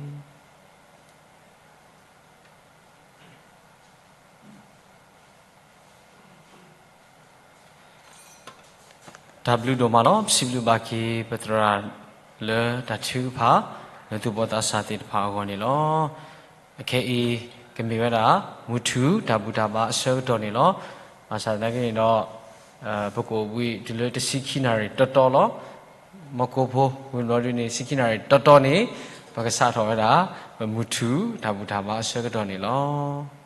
တၢ်ဘျုးဒိၣ်မးလီၤ. ပစံးဘျုးဘၣ်က့ၤပသရၣ်လၢတၢ်ထုကဖၣ် လၢသူၣ်ဘီၣ်သးစၢ်သ့ၣ်တဖၣ်အဂီၢ်န့ၣ်လီၤ. အခဲအံၤ ကမ့ၢ်ဝဲဒၣ် မုၢ်ထူၣ်တၢ်ဘူၣ်တၢ်ဘါအဆၢကတီၢ်န့ၣ်လီၤ. ဘၣ်ဆၣ်သနာ်က့န့ၣ်ဒီး ပကအိၣ်ဘှံးတုၤလၢတဆံခံနၣ်ရံၣ်တီတီလီၤ. မီၢ်ကိၢ်ဖိ ဝံၤဘျီဒုန့ၣ် ဆံခံနၣ်ရံၣ်တီတီန့ၣ် ပကစးထီၣ်ဝဲဒၣ် ပမုၢ်ထူၣ်တၢ်ဘူၣ်တၢ်ဘါအဆၢကတီၢ်န့ၣ်လီၤ.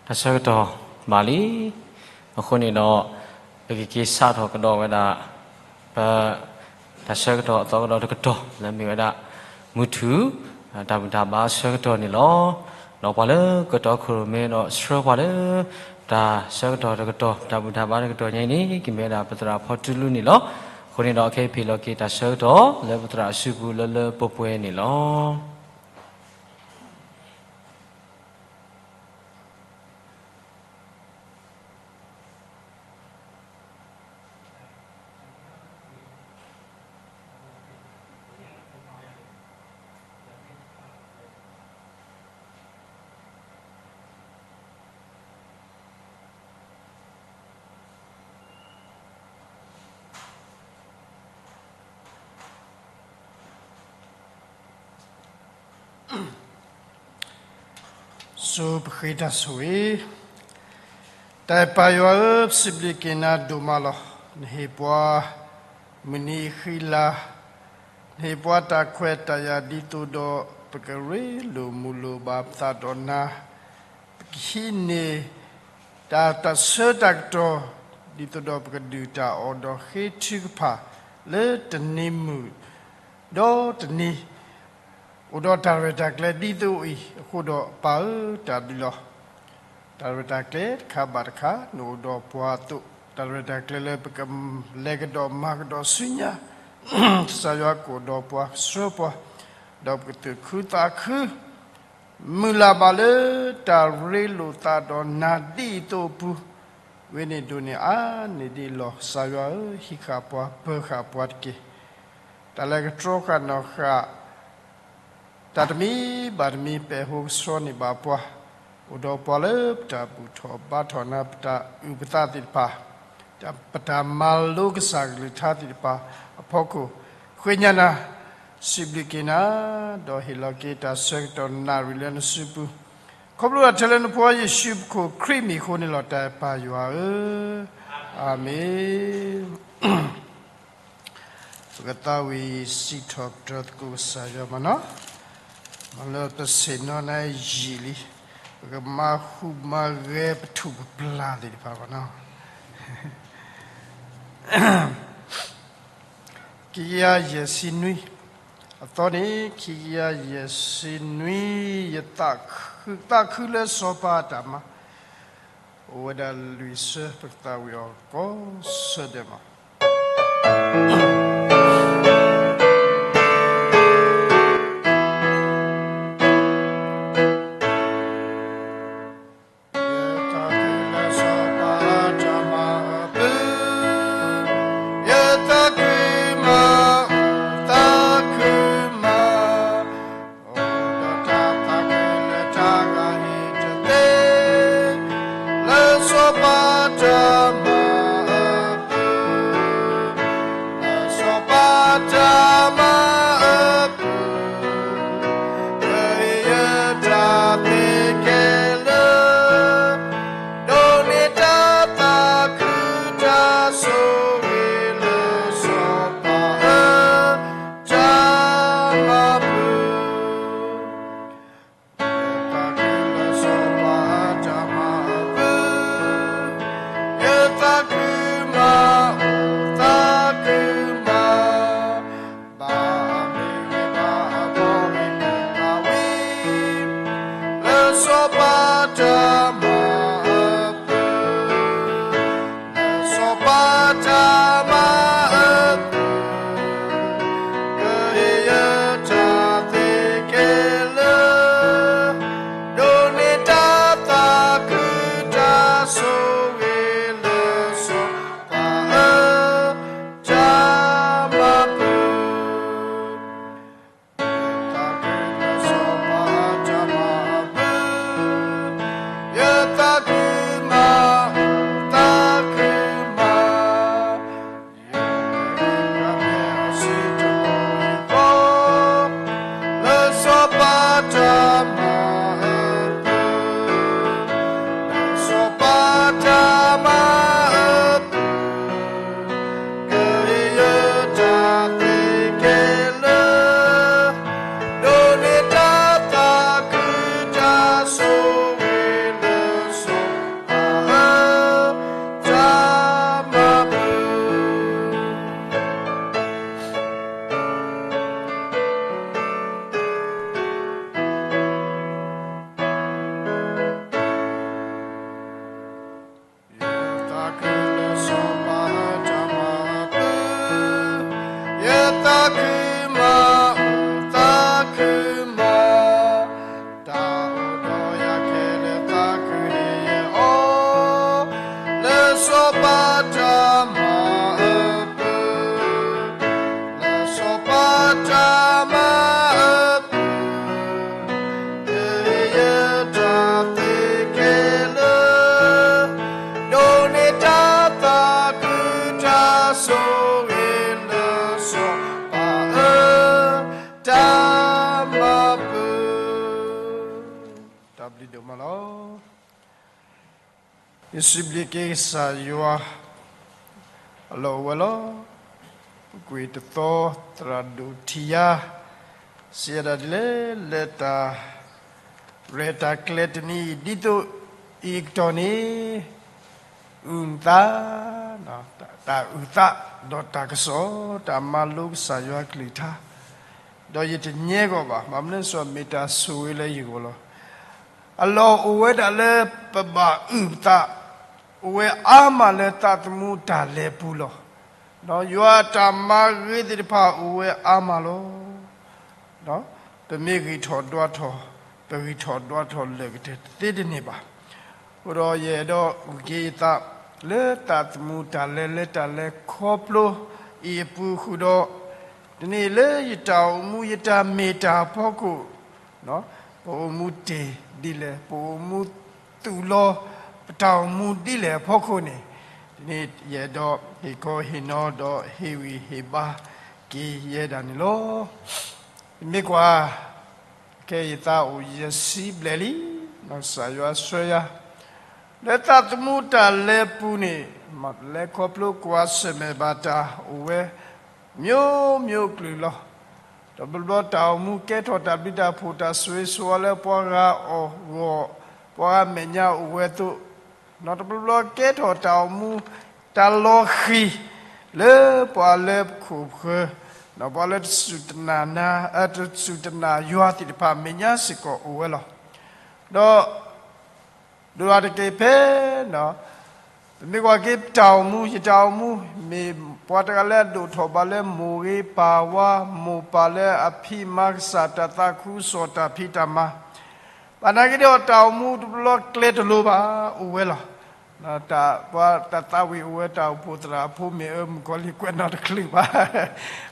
တၢ်ဆၢကတီၢ်ဘၣ်လံ. အဃိန့ၣ်ဒီး ပကက့ၤစးထီၣ်ကဒီးဝဲဒၣ် ပ တၢ်ဆၢကတီၢ်အသီကဒီးတကတီၢ် လၢမ့ၢ်ဝဲဒၣ် မုၢ်ထူၣ် တၢ်ဘူၣ်တၢ်ဘါဆၢကတီၢ်န့ၣ်လီၤ. ဒီးပှၤလၢကတီခိၣ်ရိၣ်မဲဒီးဆှၢပှၤလၢ တၢ်ဆၢကတီၢ်တကတီၢ် တၢ်ဘူၣ်တၢ်ဘါတကတီၢ်ညါအံၤန့ၣ် ကမ့ၢ်ဝဲဒၣ်ပသရၣ်ဖီတူလူန့ၣ်လီၤ. အဃိန့ၣ်ဒီး အခဲအံၤပဟ့ၣ်လီၤက့ၤတၢ်ဆၢကတီၢ် လၢပသရၣ်အစုပူၤလၢလၢပှဲၤပှဲၤန့ၣ်လီၤ. ဆိပဃ့တၢ်ဆိၣ်ဂ့ၤ. တၢ်အဲၣ်ပၢ်ယွၤဧၢ, ပစံးဘျုးက့ၤနၤဒိၣ်မးလီၤ. နဟ့ၣ်ပှၤ မုၢ်နံၤဃံလၤ, နဟ့ၣ်ပှၤတၢ်ခွဲးတၢ်ယာ်ဒ်သိးဒီး ပကရ့လိာ်မုာ်လိာ်ဘၣ်ပသးဒီးနၤ, ပကဟံးန့ၢ် တၢ် တၢ်ဆၢတၢ်ကတီၢ် ဒ်သိးဒီးပကဒုၣ်တၢ်အီၣ်ဒီးဃ့ထုကဖၣ် လၢတနံၤမုၢ် ဒီးတနံၤ အိၣ်ဒီးတၢ်ရဲၣ်တၢ်ကျဲၤဒ်သိးအံၤအဃိဒီး ပၢ်ဧၢ, တၢ်ဘျုးလီၤ. တၢ်ရဲၣ်တၢ်ကျဲၤတခါဘၣ်တခါ နအိၣ်ဒီးပှၤအသိး, တၢ်ရဲၣ်တၢ်ကျဲၤလၢပကလဲၤကဒီးမၤကဒီးဆူညါ ကစၢ်ယွၤကအိၣ်ဒီးပှၤ ကဆှၢပှၤ ဒီးပကသူၣ်ခုသးခု မုၢ်လၢ်ဘၣ်လၢတၢ်ရ့လိာ်သးဒီးနၤဒ်အံၤအသိးအပူၤ, ဝဲန့ၣ်ဒိးန့ၢ်အါန့ၢ်ဒ်အံၤလီၤ. ကစၢ်ယွၤဧၢ, ဟံးဃာ်ပှၤပၢၤဃာ်ပှၤတက့ၢ်. တၢ်လၢကတြီဃာ်နီၣ်ဃာ် တၢ်တမံၤဘၣ်တမံၤ ပအဲၣ်ဟိကဆှီန့ၢ်ဘၣ်ပှၤ, အိၣ်ဒီးပှၤလၢပတၢ်ဘူၣ်ထီၣ်ဘါထီၣ်နၤ ပတၢ်အုၣ်ပသးသ့ၣ်တဖၣ်, ပတၢ်မၤလိကစၢ်ကလုၢ်ကထါသ့ၣ်တဖၣ်အဖီခိၣ်, ဃ့ညါနၤ, စံးဘျုးက့ၤနၤ, ဒီးဟ့ၣ်လီၤက့ၤတၢ်ဆၢကတီၢ်နၣ်ရံၣ်လၢနစုပူၤ, ခီဖျိတၢ်ထဲလၢနဖိယ့ၣ်ၡူးပခိၣ်ခရံာ်မံၤအဃိန့ၣ်လီၤ. တၢ်အဲၣ်ပၢ်ယွၤဧၢ, အၤမ့ၣ်. ပကသးဝံၣ်စံးထီၣ်ပတြၢၤသကိးကစၢ်ယွၤမနီၤ, မ့ၢ်လၢပဆ့ၣ်နီၤနၤယံာ်လံ, ပကမၤဟူးမၤဂဲၤပထူၣ်ပပျၢ်သ့ၣ်တဖၣ်မနီၤ. ခံကယၤယဲၢ်ဆံနွံ, အသီန့ၣ် ခံကယၤယဲၢ်ဆံနွံ, ယသးခု, သးခုလၢစီၤပၤအတၢ်မၤ အိၣ်ဝဲဒၣ်လွံၢ်ဆၢ ပကသးဝံၣ်အီၤကိးဆၢဒဲးမး. သးခုမး, သးခုမး, တၢ်အိၣ်ဒီးယၤခဲလၢာ်သးခုဟ့ၣ်ယအီၤ, လၢစီၤပၤတၢ်မၤအပူၤ, လၢစီၤပၤတၢ်မၤအပူၤ, ဟ့ၣ်ယတၢ်သ့ခဲလၢာ်, ဒိးန့ၢ်တၢ်သးခုတၢ်ဆိၣ်ဂ့ၤ လၢစီၤပၤအတၢ်မၤပူၤ. တၢ်ဘျုးဒိၣ်မးလီၤ. ယစံးဘျုးက့ၤကစၢ်ယွၤ အလီၢ်အိၣ်ဝဲလီၤ. ပကွၢ်တသီ သရၣ်ဒိၣ်ထံယါ စံးဒၣ်ဒ်လဲၣ်, လၢတၢ်ရဲၣ်တၢ်ကျဲၤတနံၤအံၤ ဒ်သိးအံၤအကတီၢ်န့ၣ် အုၣ်သး, တၢ်အုၣ်သး ဒီးတၢ်ကစီၣ် တၢ်မၤလိကစၢ်ယွၤကလုၢ်ကထါ, ဒီးယတညဲကီးဘၣ်, ဘၣ်မနုၤစ့ၢ်ကီး မ့ၢ်တၢ်ဆိၣ်ဂ့ၤလၢယဂီၢ်လီၤ. အလီၢ်အိၣ်ဝဲဒၣ်လၢပဘၣ်အုၣ်ပသး, အိၣ်ဝဲအါမးလၢသးသမူတၢ်လဲၤပူၤလီၤ. ဒီးယွၤအတၢ်မၤဂ့ၤသ့ၣ်တဖၣ်အိၣ်ဝဲအါမးလီၤ. ပမ့ၢ်ဂံၢ်ထီၣ်ဒွးထီၣ်, ပဂံၢ်ထီၣ်ဒွးထီၣ်လၢာ်ကတၢၢ်တသ့တန့ၢ်ဘၣ်. အဃိဒီးယအဲၣ်ဒိးအုၣ်က့ၤယသး လၢသးသမူတၢ်လဲၤ လၢတၢ်လဲၤခီဖျိအံၤအပူၤဃုာ်ဒီး, တနံၤလၢယတၢ်အိၣ်မူ ယတၢ်မ့ၢ်တၢ်အဖီခိၣ် ပအိၣ်မူတ့ၢ်ဒ်လဲၣ်, ပအိၣ်မူသူၣ်လီၤပတၢ်အိၣ်မူဒ်လဲၣ်အဖီခိၣ်န့ၣ်, တနံၤယအဲၣ်ဒိးဟ့ၣ်ခီဟ့ၣ်နီၤဒီးဟ့ၣ်ဂံၢ်ဟ့ၣ်ဘါက့ၤယဲဒၣ်န့ၣ်လီၤ. မ့ၢ်ကွၢ် ခဲအံၤယသးအိၣ်ယဲၢ်ဆံဘျဲၣ်လံ, ကစၢ်ယွၤဆှၢယၤ လၢသးသမူတၢ်လဲၤပူၤန့ၣ်, လဲၤခီဖျိကွၢ်ဆၢၣ်မဲာ်ဘၣ်တၢ်အိၣ်ဝဲ မျိုးမျိုးကလုာ်လီၤ. တဘျီဘျီတၢ်အိၣ်မူကဲထီၣ်တၢ်ဘျုးတၢ်ဖှိၣ် တၢ်ဆိၣ်ဂ့ၤဆိၣ်ဝါလၢပှၤဂၤအဂီၢ်, ပှၤဂၤမဲာ်ညါအိၣ်ဝဲအသိး, ဒီးတဘျီဘျီကဲထီၣ်တၢ်အိၣ်မူ တၢ်လီၤဃံၤ လၢပှၤလၢပခိၣ်ပဃၢၤ, ဒီးပှၤလၢတစူၢ်တနာ်, တစူၢ်တနာ်ယွၤသ့ၣ်တဖၣ် မဲာ်ညါစ့ၢ်ကီးအိၣ်ဝဲလီၤ. ဒီး ဒိၣ်အါတက့ၢ်ဖဲ ပမ့ၢ်ကွၢ်က့ၤပတၢ်အိၣ်မူ, ယတၢ်အိၣ်မူ မ့ၢ်ပှၤတဂၤလၢအဒိၣ်ထီၣ်ဘၣ်လၢမိၢ်ဂ့ၤပၢ်ဝါ, မိၢ်ပၢ်လၢအဖံးမၤကစၢ်တၢ်သးခုကစီၣ်တၢ်ဖံးတၢ်မၤ, ဘၣ်နာ်က့ဒီးတၢ်အိၣ်မူတဘျီဘျီကျဲတလိၤဘၣ် အိၣ်ဝဲလီၤ. ပှၤတၢ်သးဝံၣ်အိၣ်ဝဲ တၢ်အိၣ်ဖှိၣ်သရၣ်အဖိမ့ၢ်အၢ မုၣ်ကီၤလံၢ်ကွဲးနီၣ်တချုးဘၣ်,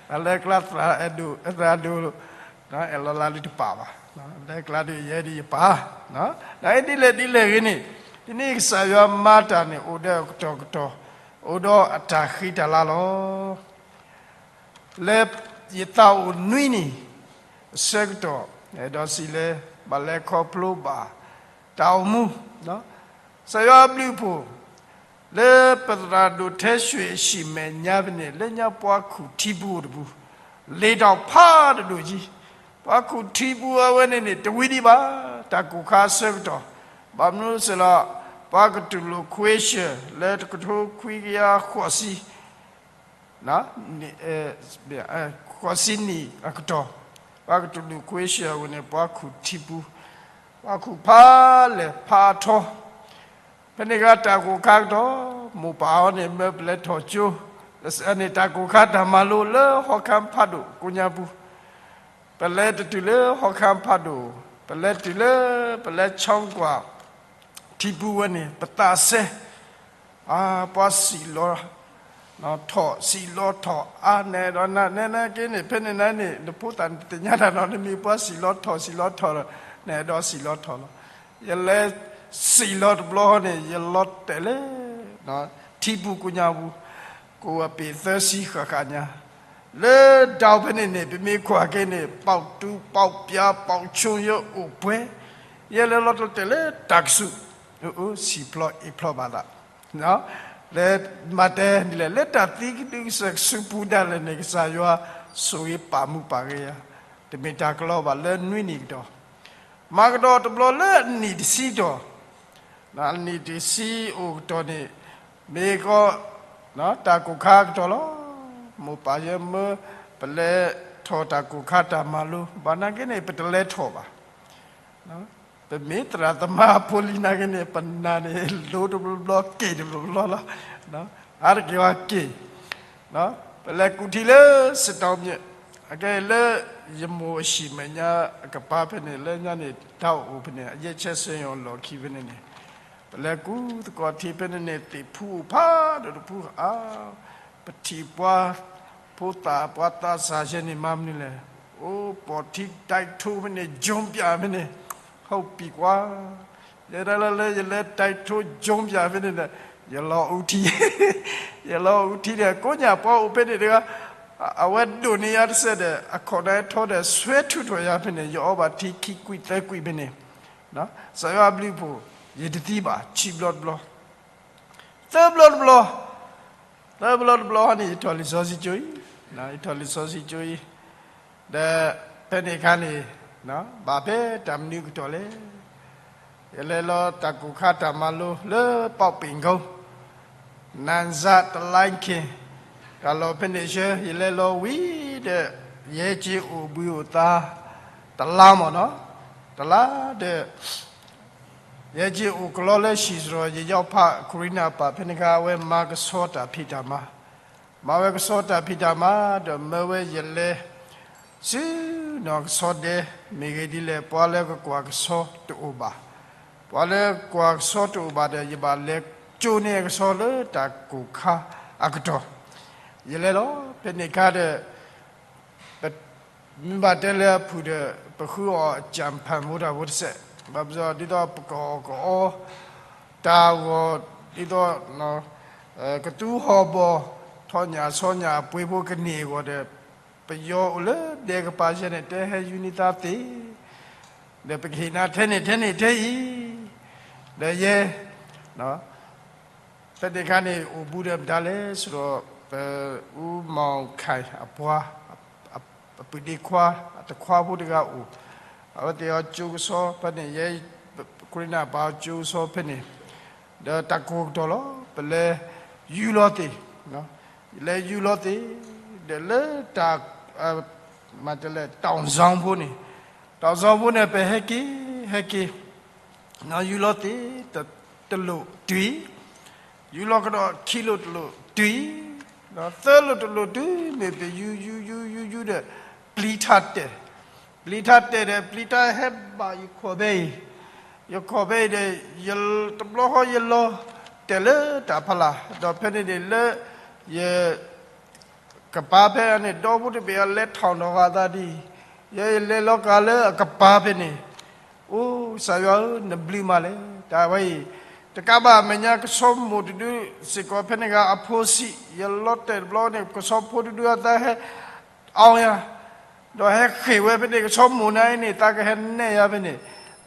တၢ်လၢကျါသရၣ်ဒိၣ်, သရၣ်ဒိၣ် အဲၣ်လီၤလၢလံတပာ်ဘၣ်, လၢကျါဒုးယဲဒုးယပာ်, နဒ်လဲၣ်ဒ်လဲၣ်ဂ့ၤန့ၣ်, ဒ်န့ၣ်ကစၢ်ယွၤမၤတၢ်န့ၣ် အိၣ်ဒီးအကတီၢ်ကတီၢ်, အိၣ်ဒီးအတၢ်ဃံတၢ်လၤလီၤ. လၢယသးအိၣ်နွံနံၣ်အဆၢကတီၢ်, အဲၣ်ဒိးစံးလၢ ဘၣ်လဲၤခီဖျိဘၣ်တၢ်အိၣ်မူ, ကစၢ်ယွၤအဘျုးအဖှိၣ် လၢပသရၣ်ဒိၣ်ထဲရွှေအဟံၣ်မဲာ်ညါဖဲန့ၣ် လၢညါပှၤခူၣ်ထံပူၤအိၣ်တပူၤ, လ့ၣ်တီၢ်ဖးတဒိၣ်ကံ, ပှၤခူၣ်ထံပူၤအဝဲန့ၣ်န့ၣ် တဝံၤဒံးဘၣ် တၢ်ကိၢ်ခါအဆၢကတီၢ်, ဘၣ်မနုၤစ့ၢ်လီၤ, ပှၤကတူၢ်လိာ်ခွ့ဆၢၣ် လၢတကထိခွံကယၤဃိးဆံ ဃိးဆံနံၣ်အကတီၢ်, ပှၤကတူၢ်လိာ်ခွ့ဆၢၣ်အဝဲန့ၣ် ပှၤခူၣ်ထံပူၤ, ပှၤခူၣ်ဖးလဲၢ်ဖးထီ, ဖဲန့ၣ်ဂၤတၢ်ကိၢ်ခါကတီၢ်, မိၢ်ပၢ်အီၤန့ၣ် မၢပလဲၤထီၣ်ကၠိ, လၢန့ၣ်တၢ်ကိၢ်ခါတၢ်မၤလိလၢဟီခါဖးဒိၣ်ကိညါပူၤ, ပလဲၤတတုၤလၢဟီခါဖးဒိၣ်, ပလဲၤတုၤလၢ ပလဲၤဆီကွၢ် ထံပူၤဝဲန့ၣ် ပသးစဲ ပှၤစံၣ်လီၤထီၣ် စံၣ်လီၤထီၣ်အါန့ၣ်ဒီး နဲနဲက့န့ၣ် ဖဲန့ၣ်နၤန့ၣ် နဖိသၣ်နသ့ၣ်ညါတၢ်နီၤ နမ့ၢ်ပှၤစံၣ်လီၤထီၣ် စံၣ်လီၤထီၣ် နဲဒီးစံၣ်လီၤထီၣ်လီၤ. ယလဲၤစံၣ်လီၤတဘျီန့ၣ် ယလီၤတဲာ်လၢ ထံပူၤကိညါပူၤ ကိးဝဲပ့ၤသၢဆံဃၣ်ဃၣ်ညါ လၢဒၢးဖဲန့ၣ်န့ၣ် ပမ့ၢ်ကွၢ်က့ၤန့ၣ် ပီၣ်တူပီၣ်ပျါပီၣ်ဆိယအိၣ်ပှဲၤ ယဲလၢလီၤတဲာ်လၢတၢ်ကစူၣ် အိၣ်အိၣ် စံၣ်ဖျိးအ့ၣ်ဖျိးဘၣ်သး လၢမၤတဲဒ်လဲၣ် လၢတၢ်သံကဒုကစၢၢ်ကဆူးပူၤဒၣ်လဲာ်န့ၣ် ကစၢ်ယွၤဆိၣ်ဂ့ၤပာ်မူပာ်ဂ့ၤယၤ တမ့ၢ်တၢ်ကလီဘၣ်လၢနွံနံၣ်ကတီၢ် မၤကဒီးတဘျီလၢအနံၣ်တဆံတီၢ် အနံၣ်တဆံအိၣ်ကတီၢ်န့ၣ် မ့ၢ်ကီး တၢ်ကိၢ်ခါကတီၢ်လီၤ. မိၢ်ပၢ်ယဲမၢ ပလဲၤထီၣ်တၢ်ကိၢ်ခါတၢ်မၤလိ ဘၣ်နာ်က့န့ၣ် ပတလဲၤထီၣ်ဘၣ်. ပမ့ၢ်သရၣ်သမါဖိလံနာ်က့န့ၣ် ပနၢ်န့ၣ် လိတဘျီဘျီ က့ၣ်တဘျီဘျီလီၤ. အါတက့ၢ်ဝဲက့ၣ် ပလဲၤကူၣ်ထံလၢစတီၢ်မ့ၢ်, အကဲလၢယမိၢ်အဟံၣ်မဲာ်ညါအကပၤဖဲန့ၣ် လၢညါန့ၣ် တၢ်အိၣ်ဖဲန့ၣ် အယဲၢ်ဆဲးစၢၤယီၤလီၢ်ခံဖဲန့ၣ်န့ၣ်, ပလဲၤကူၣ်သကိးထံဖဲန့ၣ်န့ၣ် သ့ၣ်ဖူအိၣ်ဖးဒိၣ်တဖုအါ, ပထံၣ်ပှၤဖိသၣ်ပှၤသးစၢ်ယဲန့ၣ်မၤမနုၤလဲၣ်, အိၣ်ပိာ်ထံဒိၣ်ထိဖဲန့ၣ် ယိၤပၠးဖဲန့ၣ်, ဟီၣ်ပံၤကွၢ် ယဲဒၣ်လၢယလဲၤတၢ်ထိယိၤပၠးဖဲန့ၣ်ဒီး ယလီၤအူထံ, ယလီၤအူထံဒီး ကိးညၣ်ပှၤအိၣ်ဖဲန့ၣ်တဂၤ, အဝဲဒိၣ်န့ၢ်ယၤတစဲးဒီး အခီၣ်နၢ်ထီဒီး ဆွဲထုးထီၣ်ယၤဖဲန့ၣ် ယအီဘၣ်ထံခံကွံာ်သၢကွံာ်ဖဲန့ၣ်, စးယွၤအဘျုးအဖှိၣ် ယတသံဘၣ် ဆံဘျီတဘျီ သၢဘျီတဘျီ, သၢဘျီတဘျီန့ၣ် ယထီၣ်လံာ်စီဆှံကၠိအံၤ, ယထီၣ်လံာ်စီဆှံကၠိအံၤ, ဒီးဖဲန့ၣ်အခါန့ၣ် ဘၣ်ဖဲတၢ်မနုၤကတီၢ်လဲၣ်, ယလဲၤလီၤတၢ်ကိၢ်ခါတၢ်မၤလိလၢ ပီၣ်ပ့ၣ်ကိ, နၣ်စၢ်တလါခ့ၣ်, တၢ်လီၢ်ဖဲန့ၣ်ဆၢ ယလဲၤလီၤဝံၤဒီး ယဟဲက့ၤအိၣ်ဘှံးအိၣ်သါ တလါမ့ၢ်နီၤ, တလါဒီး ယဟဲက့ၤအိၣ်ကလီလၢဟံၣ်စရီ ယယီဖး ကရံနၢ်ပၢ်ဖဲန့ၣ်အခါ အဝဲမၤကဆှီတၢ်ဖံးတၢ်မၤ, မၤဝဲကဆှီတၢ်ဖံးတၢ်မၤ ဒီးမၢဝဲယလဲၤ ဆူနီၢ်ကဆီဒဲ မ့ၢ်ဂ့ၤဒ်လဲၣ် ပှၤလၢကကွၢ်ကဆှီတအိၣ်ဘၣ်, ပှၤလၢကွၢ်ကဆှီတအိၣ်ဘၣ်ဒီး ယဘၣ်လဲၤကၠိန့ၢ်ကဆှီလၢတၢ်ကိၢ်ခါအကတီၢ်, ယလဲၤလီၤ ဖဲန့ၣ်အခါဒီး ပမ့ၢ်ဘၣ်တဲလၢအဖုၣ်ဒီး ပဃုအီၣ်အကၠၣ်ဖၣ်မိတၢ်ဖိတစဲး, ဘၣ်ပစီဒ်သိးပကအီၣ်ကအီ တၢ်ဂီၤဒ်သိး ကသူဟီၣ်ဘီၣ် ထီၣ်ညၣ်ဆီညၣ်အပှ့ၤဖိကန့ၢ်အဂီၢ်ဒီး ပယီၤအိၣ်လၢဒဲကပၤယဲန့ၣ် တဲဟဲယူနံသါသ့ၣ်, ဒီးပကဟ့ၣ်နၤထဲန့ၣ်ထဲန့ၣ်ထဲအံၤ, ဒီးယဲ ဖဲန့ၣ်အခါန့ၣ် အိၣ်ဘူးဒီးမတၤလဲၣ် ဆိုတော့ ပအူမီၢ်ခၢၣ်အပှၤ အပုၢ်ဒ့ခွါ အတခွါဖိတဂၤအိၣ်, အဝဲသ့ၣ်အီၤကၠိကဆှီဖဲန့ၣ် ယဲ ကရံနၢ်ပၢ်အီၤကၠိကဆှီဖဲန့ၣ်, ဒီးတၢ်ကိၢ်ကတီၢ်လီၤ ပလဲၤယူလီၤသ့ၣ်, လဲၤယူလီၤသ့ၣ်, ဒီးလၢတၢ် မ့ၢ်တဲလဲၣ် တီၣ်စီဖိန့ၣ်, တီၣ်စီဖိန့ၣ် ပဟဲက့ၤ ဟဲက့ၤ ယူလီၤသ့ၣ် တလိၣ်တုၤ, ယူလီၤကဒီးခံလိၣ်တလိၣ်တုၤ, သၢလိၣ်တလိၣ်တုၤ မ့ၢ်ပယူယူယူယူယူဒီး ပျံၤထါတဲာ်, ပျံၤထါတဲာ်ဒီး ပျံၤထါဟဲဘၣ်ယခီၣ်ဖဲအံၤ, ယခီၣ်ဖဲအံၤဒီး တဘျီဃီယလီၤတဲာ်လၢတၢ်ဖးလၢ်, ဒီးဖဲန့ၣ်န့ၣ်လၢ ယ ကပၤဖဲန့ၣ် ဒီဖိတဘ့ၣ်အလဲၤထီၣ်နီၢ်ဂၤသးဒ်အံၤ, ယဲယလဲၤလီၤကၤလၢအကပၤဖဲန့ၣ်, အိ ကစၢ်ယွၤဧၢ နဘျုးမးလဲၣ်, တၢ်ဝဲအံၤ တကးဘၣ်အမဲာ်ညါ ကဆီမိၢ်တဒု စ့ၢ်ကီးဖဲန့ၣ်ဂၤအဖိဆံး ယလီၤတဲာ်တဘျီန့ၣ် ကဆီဖိတဒုအသးဟဲ အီယၤ, ဒီးဟဲဃ့ၢ်ဝဲဖဲန့ၣ် ကဆီမိၢ်နၤအံၤန့ၣ် သးကဟဲနဲၣ်ယၤဖဲန့ၣ်,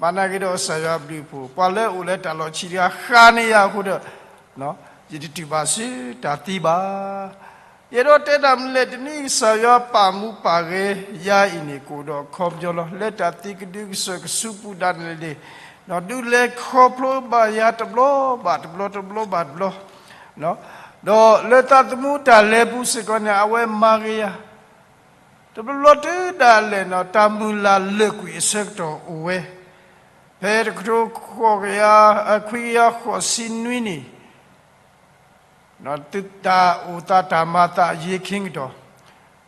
ဘၣ်နာ်က့ၤဒီးကစၢ်ယွၤအဘျုးအဖှိၣ် ပှၤလၢအိၣ်လၢတၢ်လီၢ်ဆံးတဂၤ ဃါန့ၢ်ယၤအဃိဒီး ယတတုၤဘၣ်ဆူတၢ်သံဘၣ်. ယအဲၣ်ဒိးတဲတၢ်မနုၤလဲၣ်, တနံၤကစၢ်ယွၤပာ်မူပာ်ဂဲၤယၤအံၤန့ၣ် ကအိၣ်ဒီးအခီပညီလီၤ. လၢတၢ်သံကဒုကစၢၢ်ကဆူးပူၤဒၣ်လဲာ်န့ၣ်, ဒုးလဲၤခီဖျိဘၣ်ယၤတဘျီဘၣ်တဘျီ တဘျီဘၣ်တဘျီ, ဒီးလၢသးသမူတၢ်လဲၤပူၤစ့ၢ်ကီးန့ၣ် အဝဲမၤဂ့ၤယၤ တဘျီဘျီတုၤဒၣ်လဲာ်န့ၣ် တၢ်မုၢ်လၢ်လၢာ်ကွံာ်အဆၢကတီၢ်အိၣ်ဝဲ, ဖဲတကထိဃိးကယၤ ခွံကယၤဃိးဆံနွံနံၣ်, သုတၢ်အိၣ်သးတၢ်မၤသးအယံၤခ့ကတီၢ်,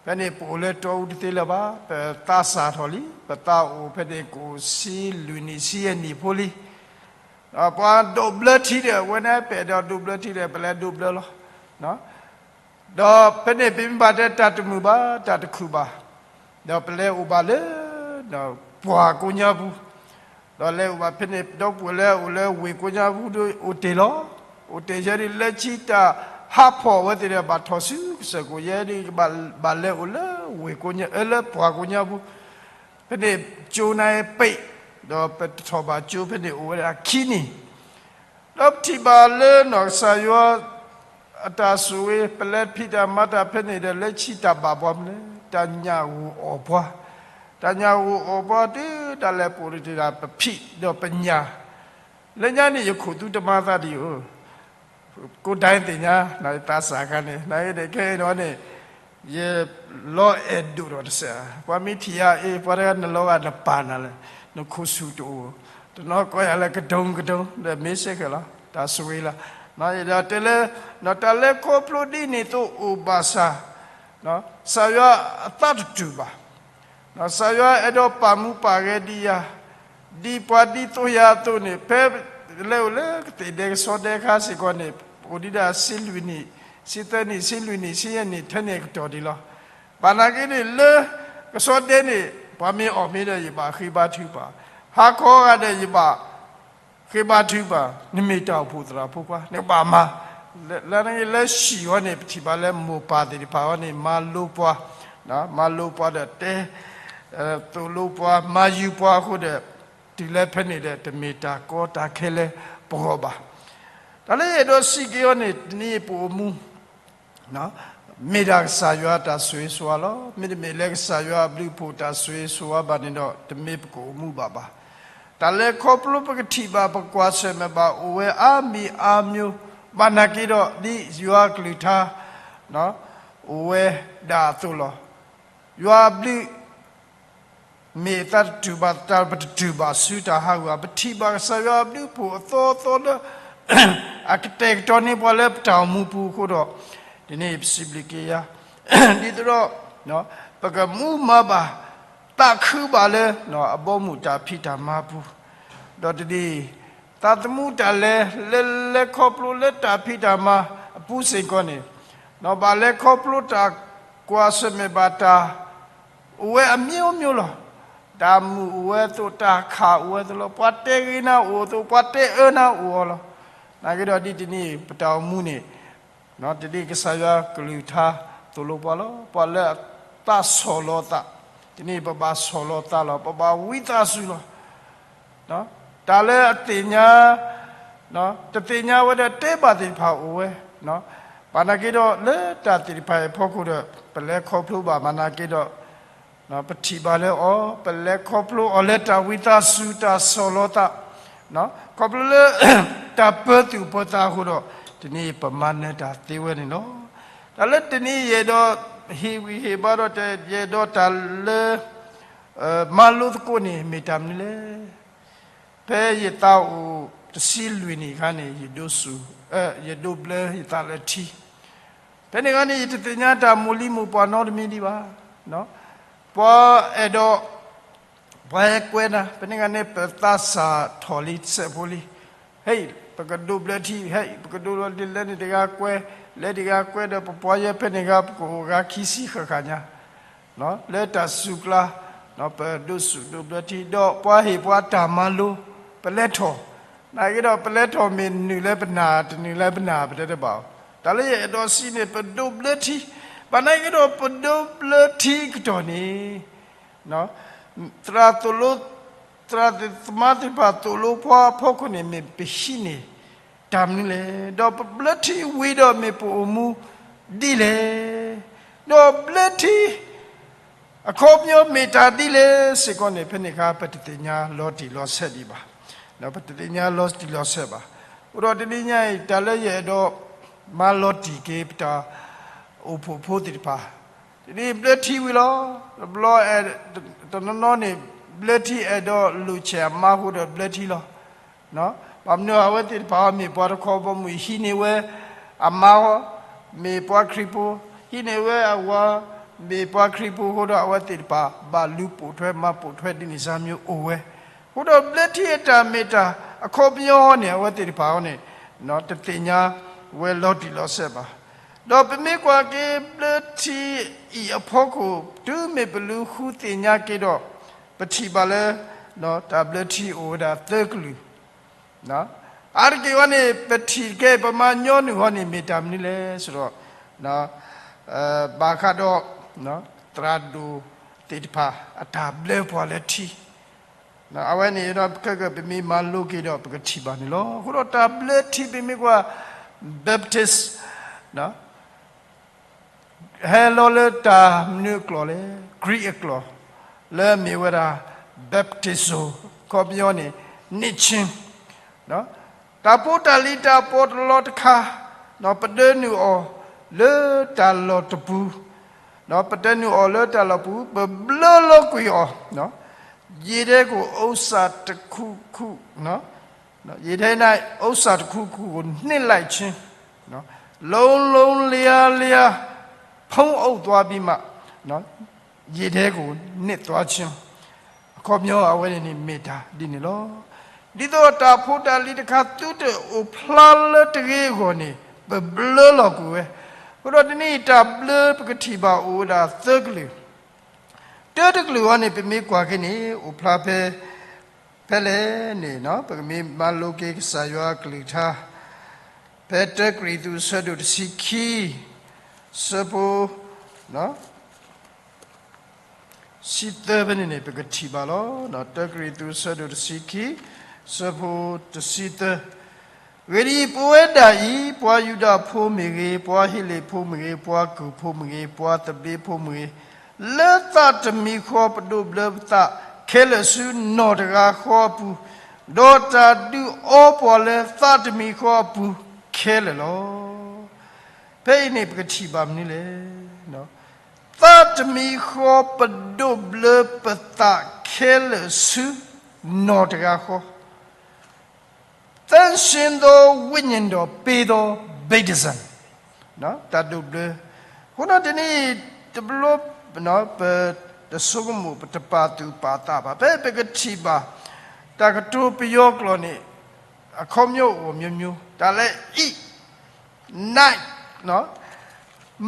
ဖဲန့ၣ်ပအိၣ်လၢတီအူတသ့လၢၤဘၣ်, ပသးစၢ်ထီၣ်လံ, ပသးအိၣ်ဖဲန့ၣ်ကအိၣ်ဆံလွံၢ်နံၣ်ဆံယဲၢ်နံၣ်ဖိလံ, ပှၤဒိးဘျၢထံဒီး အဝဲန့ၣ်ပဲာ်ဒီးဒိးဘျၢထံဒီး ပလဲၤဒိးဘျၢလီၤ. ဒီးဖဲန့ၣ်ပမ့ၢ်ဘၣ်တဲတၢ်တမုာ်ဘၣ် တၢ်တခုၣ်ဘၣ်, ဒီးပလဲၤအိၣ်ဘၣ်လၢ ပှၢ်ကိညါပူၤ, ဒီးလဲၤအိၣ်ဘၣ်ဖဲန့ၣ် ဒီပုၢ်ဝဲၢ်လၢအိၣ်လၢဝ့ၢ်ကိညါပူၤဒီးအိၣ်တ့ၢ်လီၤ. အိၣ်တ့ၢ်ယဲဒ်လၢခံတၢ်ဟးဖီၣ်ဝဲသ့ၣ်ဒီး ဘၣ်ထီၣ်ဆူကစၢၢ်ခိၣ်ယဲဒ် ဘၣ်လဲၤအိၣ်လၢဝ့ၢ်ကိညါ လၢပှၢ်ကိညါပူၤ, ဖဲန့ၣ်ကၠိနါဟဲပ့း, ဒီးပတထီၣ်ဘၣ်ကၠိဖဲန့ၣ်အိၣ်ဝဲဒၣ်ခံနံၣ် ဒီးပထံၣ်ဘၣ်လၢနီၢ်ကစၢ်ယွၤ အတၢ်ဆိၣ်ဂ့ၤ ပလဲၤဖံးတၢ်မၤတၢ်ဖဲန့ၣ်ဒီး လၢခံတၢ်ဘၣ်ပှၤမနုၤလဲၣ် တၢ်ညၣ်ဂိၢ်အီၣ်ပှၤ, တၢ်ညၣ်ဂိၢ်အီၣ်ပှၤတုၤဒၣ်လဲာ်ပအိၣ်တ့ၢ်ဒၣ်ပဖံးဒီးပညၣ်, လၢညါန့ၣ် ယခိၣ်သူတမၤသးဒံးဧိၤ ကိးဒဲးသ့ၣ်ညါ နသးစၢ်ခါန့ၣ် နကဲခဲအံၤဒီးန့ၣ် ယလီၤအဲၣ်ဒိၣ်ထီၣ်တစဲး, ပှၤမ့ၢ်ထံၣ်ယၤအ့ၣ် ပှၤတဂၤနလီၤဂာ်နပာ်နၤလဲၣ်, နခိၣ်ဆူၣ်တအိၣ်, တနီၤကိးယၤလၢကဒုံကဒုံ ဒီးမ့ၢ်စ့ၢ်ကီးလီၤ တၢ်ဆိၣ်ဂ့ၤလီၤ. ဒီးတဲလၢ တၢ်လဲၤခီဖျိဒ်န့ၣ်သိးအိၣ်ဘၣ်ဆၣ် ကစၢ်ယွၤအသးတတူာ်ဘၣ်. ကစၢ်ယွၤအဲၣ်ဒိးပာ်မူပာ်ဂဲၤဒံးယၤ, ဒ်ပှၤဒ်သိးယၤအသိးန့ၣ်, ဖဲလဲၤအိၣ်လၢကသ့ၣ်ဒဲကဆီဒဲခါစ့ၢ်ကီးန့ၣ်, အိၣ်ဒံးဒၣ်ဆံလွံၢ်နံၣ်, ဆံသၢနံၣ်, ဆံလွံၢ်နံၣ်, ဆံယဲၢ်နံၣ်, ထဲန့ၣ်အကတီၢ်ဒံးလီၤ. ဘၣ်နာ်က့န့ၣ် လၢကဆီဒဲန့ၣ် ပှၤမ့ၢ်အီၣ်မ့ၤဒီးယဘၣ်ဃ့ဘါထုကဖၣ်, ဟါခီဂၤဒီးယဘၣ် ဃ့ဘါထုကဖၣ်, နမ့ၢ်တၢ်အိၣ်ဖှိၣ်သရၣ်ဖိခွါ, နကဘၣ်မၤ, လၢ လၢဟံၣ်အီၤန့ၣ် ပထံၣ်ဘၣ်လၢမိၢ်ပၢ်သ့ၣ်တဖၣ်အံၤန့ၣ် မၤလိပှၤ, မၤလိပှၤဒီးတဲ, သိၣ်လိပှၤ, မၤယုၤပှၤအဃိဒီး, တုၤလၢဖဲန့ၣ်ဒီး တမ့ၢ်တၢ်ကီတၢ်ခဲလၢပဂီၢ်ဘၣ်. တၢ်လၢယအဲၣ်ဒိးစံးက့ၤအီၤန့ၣ် တနံၤအံၤပအိၣ်မူ မ့ၢ်ဒၣ်ကစၢ်ယွၤတၢ်ဆိၣ်ဂ့ၤဆိၣ်ဝါလီၤ. မ့တမ့ၢ်လၢကစၢ်ယွၤအဘျုးအဖှိၣ်တၢ်ဆိၣ်ဂ့ၤဆိၣ်ဝါဘၣ်န့ၣ်ဒီး တမ့ၢ်ပကအိၣ်မူဘၣ်ဘၣ်. တၢ်လဲၤခီဖျိပကထံၣ်ဘၣ်ပကွၢ်ဆၢၣ်မဲာ်ဘၣ်အိၣ်ဝဲအါမံၤအါမံၤ, ဘၣ်နာ်က့ဒီး ဒ်ယွၤကလုၢ်ကထါ အိၣ်ဝဲဒၣ်အသိးလီၤ. ယွၤအဘျုး မ့ၢ်အသးတတူာ်ဘၣ်, တၢ်ပတတူၢ်ဘၣ်ဆူတၢ်ဟးဂီၤ, ပထံၣ်ဘၣ်ကစၢ်ယွၤအဘျုးအဖှိၣ်အသီအသီလၢ အကတဲာ်ကတီၤန့ၢ်ပှၤလၢပတၢ်အိၣ်မူပူၤအဃိဒီး, ဒ်န့ၣ်ပစံးဘျုးက့ၤယွၤ, ဒ်သိးဒီး ပကမူမၤဘၣ်, သးခုဘၣ်လၢ အဘီအမုၢ်တၢ်ဖံးတၢ်မၤပူၤ, ဒီးတနံၤ သးသမူတၢ်လဲၤ လဲၤလဲၤခီဖျိလၢတၢ်ဖံးတၢ်မၤအပူၤစ့ၢ်ကီးန့ၣ်, ဘၣ်လဲၤခီဖျိတၢ်ကွၢ်ဆၢၣ်မဲာ်ဘၣ်တၢ် အိၣ်ဝဲအမျိုးမျိုးလီၤ. တၢ်မုာ်အိၣ်ဝဲအသိး, တၢ်ခးအိၣ်ဝဲအသိးလီၤ. ပှၤတဲဂ့ၤနၤအိၣ်အသိး, ပှၤတဲအၢနၤအိၣ်အီၤလီၤ. နာ်က့ဒီးဒ်တနံၤ ပတၢ်အိၣ်မူန့ၣ်, တနံၤကစၢ်ယွၤကလုၢ်ကထါသိၣ်လိပှၤလီၤ. ပှၤလၢအသးဆီၣ်လီၤသး, တနံၤပဘၣ်ဆီၣ်လီၤသးလီၤ. ပဘၣ်ဝံသးစူၤလီၤ. တၢ်လၢအသ့ၣ်ညါ, တသ့ၣ်ညါဝဲဒီးတဲဘၣ်သ့ၣ်တဖၣ်အိၣ်ဝဲ, ဘၣ်နာ်က့ဒီး လၢတၢ်သ့ၣ်တဖၣ်အံၤအဖီခိၣ်ဒီး ပလဲၤခီဖျိဘၣ်, ဘၣ်နာ်က့ဒီး ပထံၣ်ဘၣ်လၢအီၤ, ပလဲၤခီဖျိအီၤလၢတၢ်ဝံသးစူၤ တၢ်ဆီၣ်လီၤသး, ခီဖျိလၢ တၢ်ပၢၤသူၣ်ပၢၤသးအဃိဒီး တနံၤပမၤနၢၤတၢ်သ့ဝဲန့ၣ်လီၤ. တၢ်လၢတနံၤယအဲၣ်ဒိးဟ့ၣ်ဂံၢ်ဟ့ၣ်ဘါဒီး ယအဲၣ်ဒိးတၢ်လၢ မၤလိသကိးန့ၣ် မ့ၢ်တၢ်မနုၤလဲၣ်. ဖဲယသးအိၣ်တဆံလွံၢ်နံၣ်အခါန့ၣ် ယဒိးစူၣ်, ယဒိးဘျၢယသးလၢထံ. ဖဲန့ၣ်အခါန့ၣ် ယတသ့ၣ်ညါတၢ်မိၢ်လံၤမိၢ်ပှၢ်နီတမံၤဒံးဘၣ်. ပှၤအဲၣ်ဒိး, ပှၤဟဲကွဲနၤ, ဖဲန့ၣ်အခါန့ၣ် ပသးစၢ်ထီၣ်လံတစဲးဖိလံ. ဟဲ, ပကဒိးဘျၢထံ, ဟဲ, ပကဒိးလီၤဒ်လဲၣ်န့ၣ်တဂၤကွဲ, လဲၤတဂၤကွဲဒီး ပပှၤယဲဖဲန့ၣ်အခါ ပကအိၣ်ဂၤခံဆံဃၣ်ဃၣ်ညါ လၢတၢ်စူၤကျါ, ပဒိးစူၣ်ဒိးဘျၢထံ, ဒီးပှၤဟ့ၣ်ပှၤတၢ်မၤလိ, ပလဲၤထီၣ်, နာ်က့ဒီး ပလဲၤထီၣ်မ့ၢ်နုာ်လၢပနၢ် တနုာ်လၢပနၢ် ပတဲတဘၣ်အီၤ. တၢ်လၢယအဲၣ်ဒိးစံးန့ၣ် ပဒိးဘျၢထံ, ဘၣ်နာ်က့ဒီး ပဒိးဘျၢထံကတီၢ်န့ၣ် သရၣ်သိၣ်လိ, သရၣ်သမါသ့ၣ်တဖၣ်သိၣ်လိပှၤအဖီခိၣ်န့ၣ် မ့ၢ်ပဟံးန့ၢ် တၢ်မနုၤလဲၣ်, ဒီးပဘျၢထံဝံၤဒီးမ့ၢ်ပအိၣ်မူဒ်လဲၣ်, ဒီးဘျၢထံ အခီပညီမ့ၢ်တၢ်ဒ်လဲၣ်စ့ၢ်ကီးန့ၣ် ဖဲန့ၣ်အခါ ပတသ့ၣ်ညါလီၤတံၢ်လီၤဆဲးဒံးဘၣ်, ပတသ့ၣ်ညါလီၤတံၢ်လီၤဆဲးဘၣ်. အဃိဒီးတနံၤညါအံၤ တၢ်လၢယအဲၣ်ဒိး မၤလီၤတံၢ်က့ၤပတၢ်အိၣ်ဖှိၣ်ဖိသ့ၣ်တဖၣ်, တနံၤဘျၢထံဝံၤလီၤ. တဘျီ တနီၤနီၤန့ၣ် ဘျၢထံအဲၣ်ဒိးလိာ်ဆဲးအမါအဃိဒီးဘျၢထံလီၤ. ဘၣ်မနုၤအဝဲသ့ၣ်တဖၣ် မ့ၢ်ပှၤတခီဘီမုၢ် ဟံးန့ၢ်ဝဲအမါ မ့ၢ်ပှၤခရံာ်ဖိ, ဟံးန့ၢ်ဝဲအဝၤ မ့ၢ်ပှၤခရံာ်ဖိအဃိဒီး အဝဲသ့ၣ်တဖၣ် ဘၣ်လူၤပိာ်ထွဲမၤပိာ်ထွဲ ဒ်န့ၣ်စၢ်မ့ၢ်အိၣ်ဝဲ, အဃိဒီးဘျၢထံအတၢ်မ့ၢ်တၢ် အခီပညီန့ၣ် အဝဲသ့ၣ်တဖၣ်အံၤန့ၣ် တသ့ၣ်ညါဝဲလီၤတံၢ်လီၤဆဲးဘၣ်. ဒီးပမ့ၢ်ကွၢ်က့ၤ ဘျၢထံအံၤအဖီခိၣ် တုၤမ့ၢ်ပလူၤဃုသ့ၣ်ညါက့ၤဒီး ပထံၣ်ဘၣ်လၢ တၢ်ဘျၢထံအိၣ်ဝဲဒၣ်သၢကလုာ် အါတက့ၢ်ဝဲန့ၣ် ပထံၣ်တက့ၢ် ပမၤညီနုၢ်ဃီန့ၣ် မ့ၢ်တၢ်မနုၤလဲၣ်ဆိုဒီး ဘၣ်ဃးဒီး သရၣ်ဒိၣ်သ့ၣ်တဖၣ် အတၢ်ဘျၢပှၤလၢထံ, အဝဲန့ၣ်ဒီး ခဲကပမ့ၢ်မၤလိက့ၤဒီး ပကထံၣ်ဘၣ်န့ၣ်လီၤ. အဃိဒီးတၢ်ဘျၢထံ ပမ့ၢ်ကွၢ် Baptist ဟဲလီၤလၢတၢ်မနုၤအကျိာ်လဲၣ်, Greek အကျိာ် လၢမ့ၢ်ဝဲဒၣ် baptizo ခီပညီန့ၣ် နံၣ်ဆ့, တၢ်ဖိတၢ်လံၤတၢ်ပီးတလီတခါ, ပဒၢနုာ်အီၤလၢတၢ်လီၢ်တပူၤ, ပဒၢနုာ်အီၤလၢတၢ်လီၢ်ပူၤ ပဘျၢလီၤကွံာ်အီၤ, ယံာ်ထဲကို ဥစ္စာတစ်ခုခု, ယံာ်ထဲ ဥစ္စာတစ်ခုခုကို နှစ်လိုက်ခြင်း, လုံးလုံးလျားလျား ဖုံးအုပ်သွားပြီးမှ ရေထဲကို နစ်သွားခြင်း အခီပညီအဝဲန့ၣ်န့ၣ် မ့ၢ်တၢ်ဒ်န့ၣ်လီၤ. ဒ်သိးတၢ်ဖိတၢ်လံၤတခါ သုတအိၣ်ဖျါလၢတဂ့ၤအဂီၢ်န့ၣ် ပဘျၢလီၤကွံာ်ဝဲ. အဃိဒီးတနံၤအံၤ တၢ်ဘျၢပကထံၣ်ဘၣ်အိၣ်ဝဲဒၣ်သၢကလုာ်, တၢတကလုာ်အံၤန့ၣ် ပမ့ၢ်ကွၢ်က့ၤန့ၣ် အိၣ်ဖျါဖဲ ဖဲလဲၣ်န့ၣ် ပကမ့ၢ်မၤလိက့ၤကစၢ်ယွၤအကလုၢ်ကထါ ဖဲတၢကရံၣ်သူး အဆၢဒိၣ်တဆံခံ အဆၢဖိ ဆံသၢဖဲန့ၣ်န့ၣ် ပကထံၣ်ဘၣ်လီၤ. တၢကရံၣ်သူး အဆၢဒိၣ်တဆံခံ အဆၢဖိတဆံသၢ အဂ့ၢ်ဒ်အံၤ, ပဝဲဒၣ်အံၤ ပှၤယူဒၤဖိမ့ၢ်ဂ့ၤ, ပှၤဟ့းလ့ၣ်ဖိမ့ၢ်ဂ့ၤ, ပှၤကုၢ်ဖိမ့ၢ်ဂ့ၤ, ပှၤသဘျ့ဖိမ့ၢ်ဂ့ၤ, လၢသးတမံၤဃီ ပဒိးဘျၢပသးခဲလၢာ်ဆူနီၢ်တဂၤဃီအပူၤ, ဒီးတၢ်ဒုးအီပှၤလၢသးတမံၤဃီအပူၤခဲလၢာ်လီၤ. ဖဲအံၤန့ၣ် ပကထံၣ်ဘၣ်မနုၤလဲၣ်. သးတမံၤဃီ ပဒိးဘျၢပသးခဲလၢာ်ဆူနီၢ်တဂၤဃီ သန့်ရှင်းသောဝိညာဉ်တော်ပေးသောဗပ်တဇံ တၢ်ဒိးဘျၢ. အဃိဒီးတနံၤအံၤ တဘျီ ပတဆိကမိၣ် ပတပာ်သူၣ်ပာ်သးဘၣ်. ဖဲပကထံၣ်ဘၣ် တၢ်ကတိၤပယီၤကျိာ်န့ၣ် အခီပညီအိၣ် မျိုးမျိုး, တၢ်လၢ eat, night,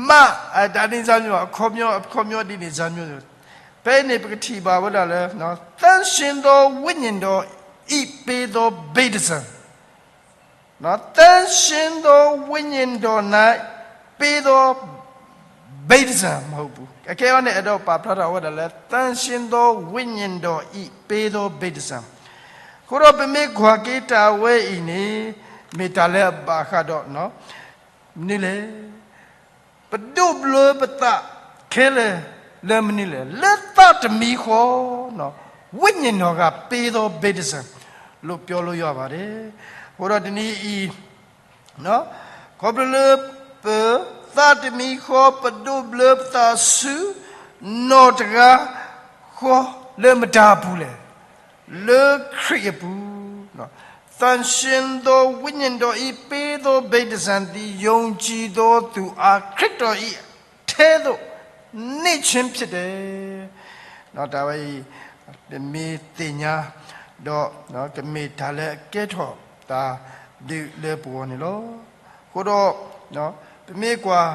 မး, တၢ်န့ၣ် အခီပညီ အခီပညီဒ်န့ၣ် မျိုးမျိုး. ဖဲအံၤန့ၣ် ပကထံၣ်ဘၣ်ဝဲဒၣ်လၢ သန့်ရှင်းသောဝိညာဉ်တော် eat ပေးသောဗပ်တဇံ သန့်ရှင်းသောဝိညာဉ်တော် night ပေးသောဗပ်တဇံ မဟုတ်ဘူး. အခဲအံၤန့ၣ် အဲၣ်ဒိးပာ်ဖျါထီၣ်ဝဲဒၣ်လၢ သန့်ရှင်းသောဝိညာဉ်တော် eat ပေးသောဗပ်တဇံ. အဃိဒီးပမ့ၢ်ကွၢ်က့ၤတၢ်ဝဲအံၤန့ၣ် မ့ၢ်တၢ်လၢအဘၣ်ဃးဒီး မနုၤလဲၣ်. ပဒိးဘျၢပသးခဲလၢာ်လၢမနုၤလဲၣ်, လၢသးတမံၤဃီ, ဝိညာဉ်တော်ကပေးသောဗပ်တဇံ လို့ပြောလို့ရပါတယ်. အဃိဒီးတနံၤအံၤ ခီဖျိလၢပသးတမံၤဃီ ပဒိးဘျၢပသးဆူ နီၢ်တဂၤဃီ လၢမတၤအပူၤလဲၣ်. လၢခရံာ်အပူၤ, သန့်ရှင်းသောဝိညာဉ်တော် eat ပေးသောဗပ်တဇံသည် ယုံကြည်သောသူအား ခရစ်တော်၏အထဲသို့ နှစ်ခြင်းဖြစ်တယ်. တၢ်ဝဲအံၤ ပမ့ၢ်သ့ၣ်ညါဒီး ကမ့ၢ်တၢ်လၢအကဲထီၣ်တၢ်ဒုးလၢပဂီၢ်န့ၣ်လီၤ. အဃိဒီး ပမ့ၢ်ကွၢ်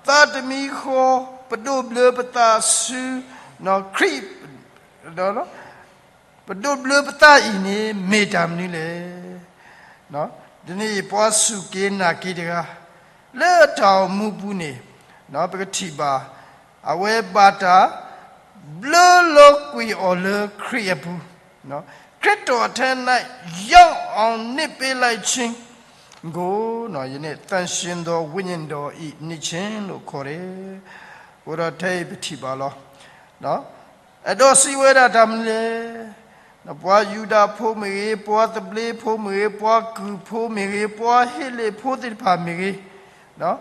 သးတမံၤဃီ ပဒိးဘျၢပသးဆူ ခရံာ် ပဒိးဘျၢပသးအံၤန့ၣ် မ့ၢ်တၢ်မနုၤလဲၣ်. တနံၤအံၤ ပှၤစူၢ်က့ၤနာ်က့ၤတဂၤ လၢတၢ်အိၣ်မူပူၤန့ၣ် ပကထံၣ်ဘၣ် အဝဲဘၣ်တၢ် ဘျၢလီၤကွံာ်အီၤလၢခရံာ်အပူၤ, ခရစ်တော်အထဲ၌ ရောက်အောင်နှစ်ပေးလိုက်ခြင်းကို ယနေ့ သန့်ရှင်းသောဝိညာဉ်တော် eat နှစ်ခြင်းလို့ခေါ်တယ်. အဃိဒီးထဲအံၤပထံၣ်ဘၣ်လီၤ. အဲၣ်ဒိးစံးဝဲဒၣ်တၢ်မနုၤလဲၣ်. ပှၤယူဒၤဖိမ့ၢ်ဂ့ၤ, ပှၤသဘျ့ဖိမ့ၢ်ဂ့ၤ, ပှၤကုၢ်ဖိမ့ၢ်ဂ့ၤ, ပှၤဟ့းလ့ၣ်ဖိသ့ၣ်တဖၣ်မ့ၢ်ဂ့ၤ,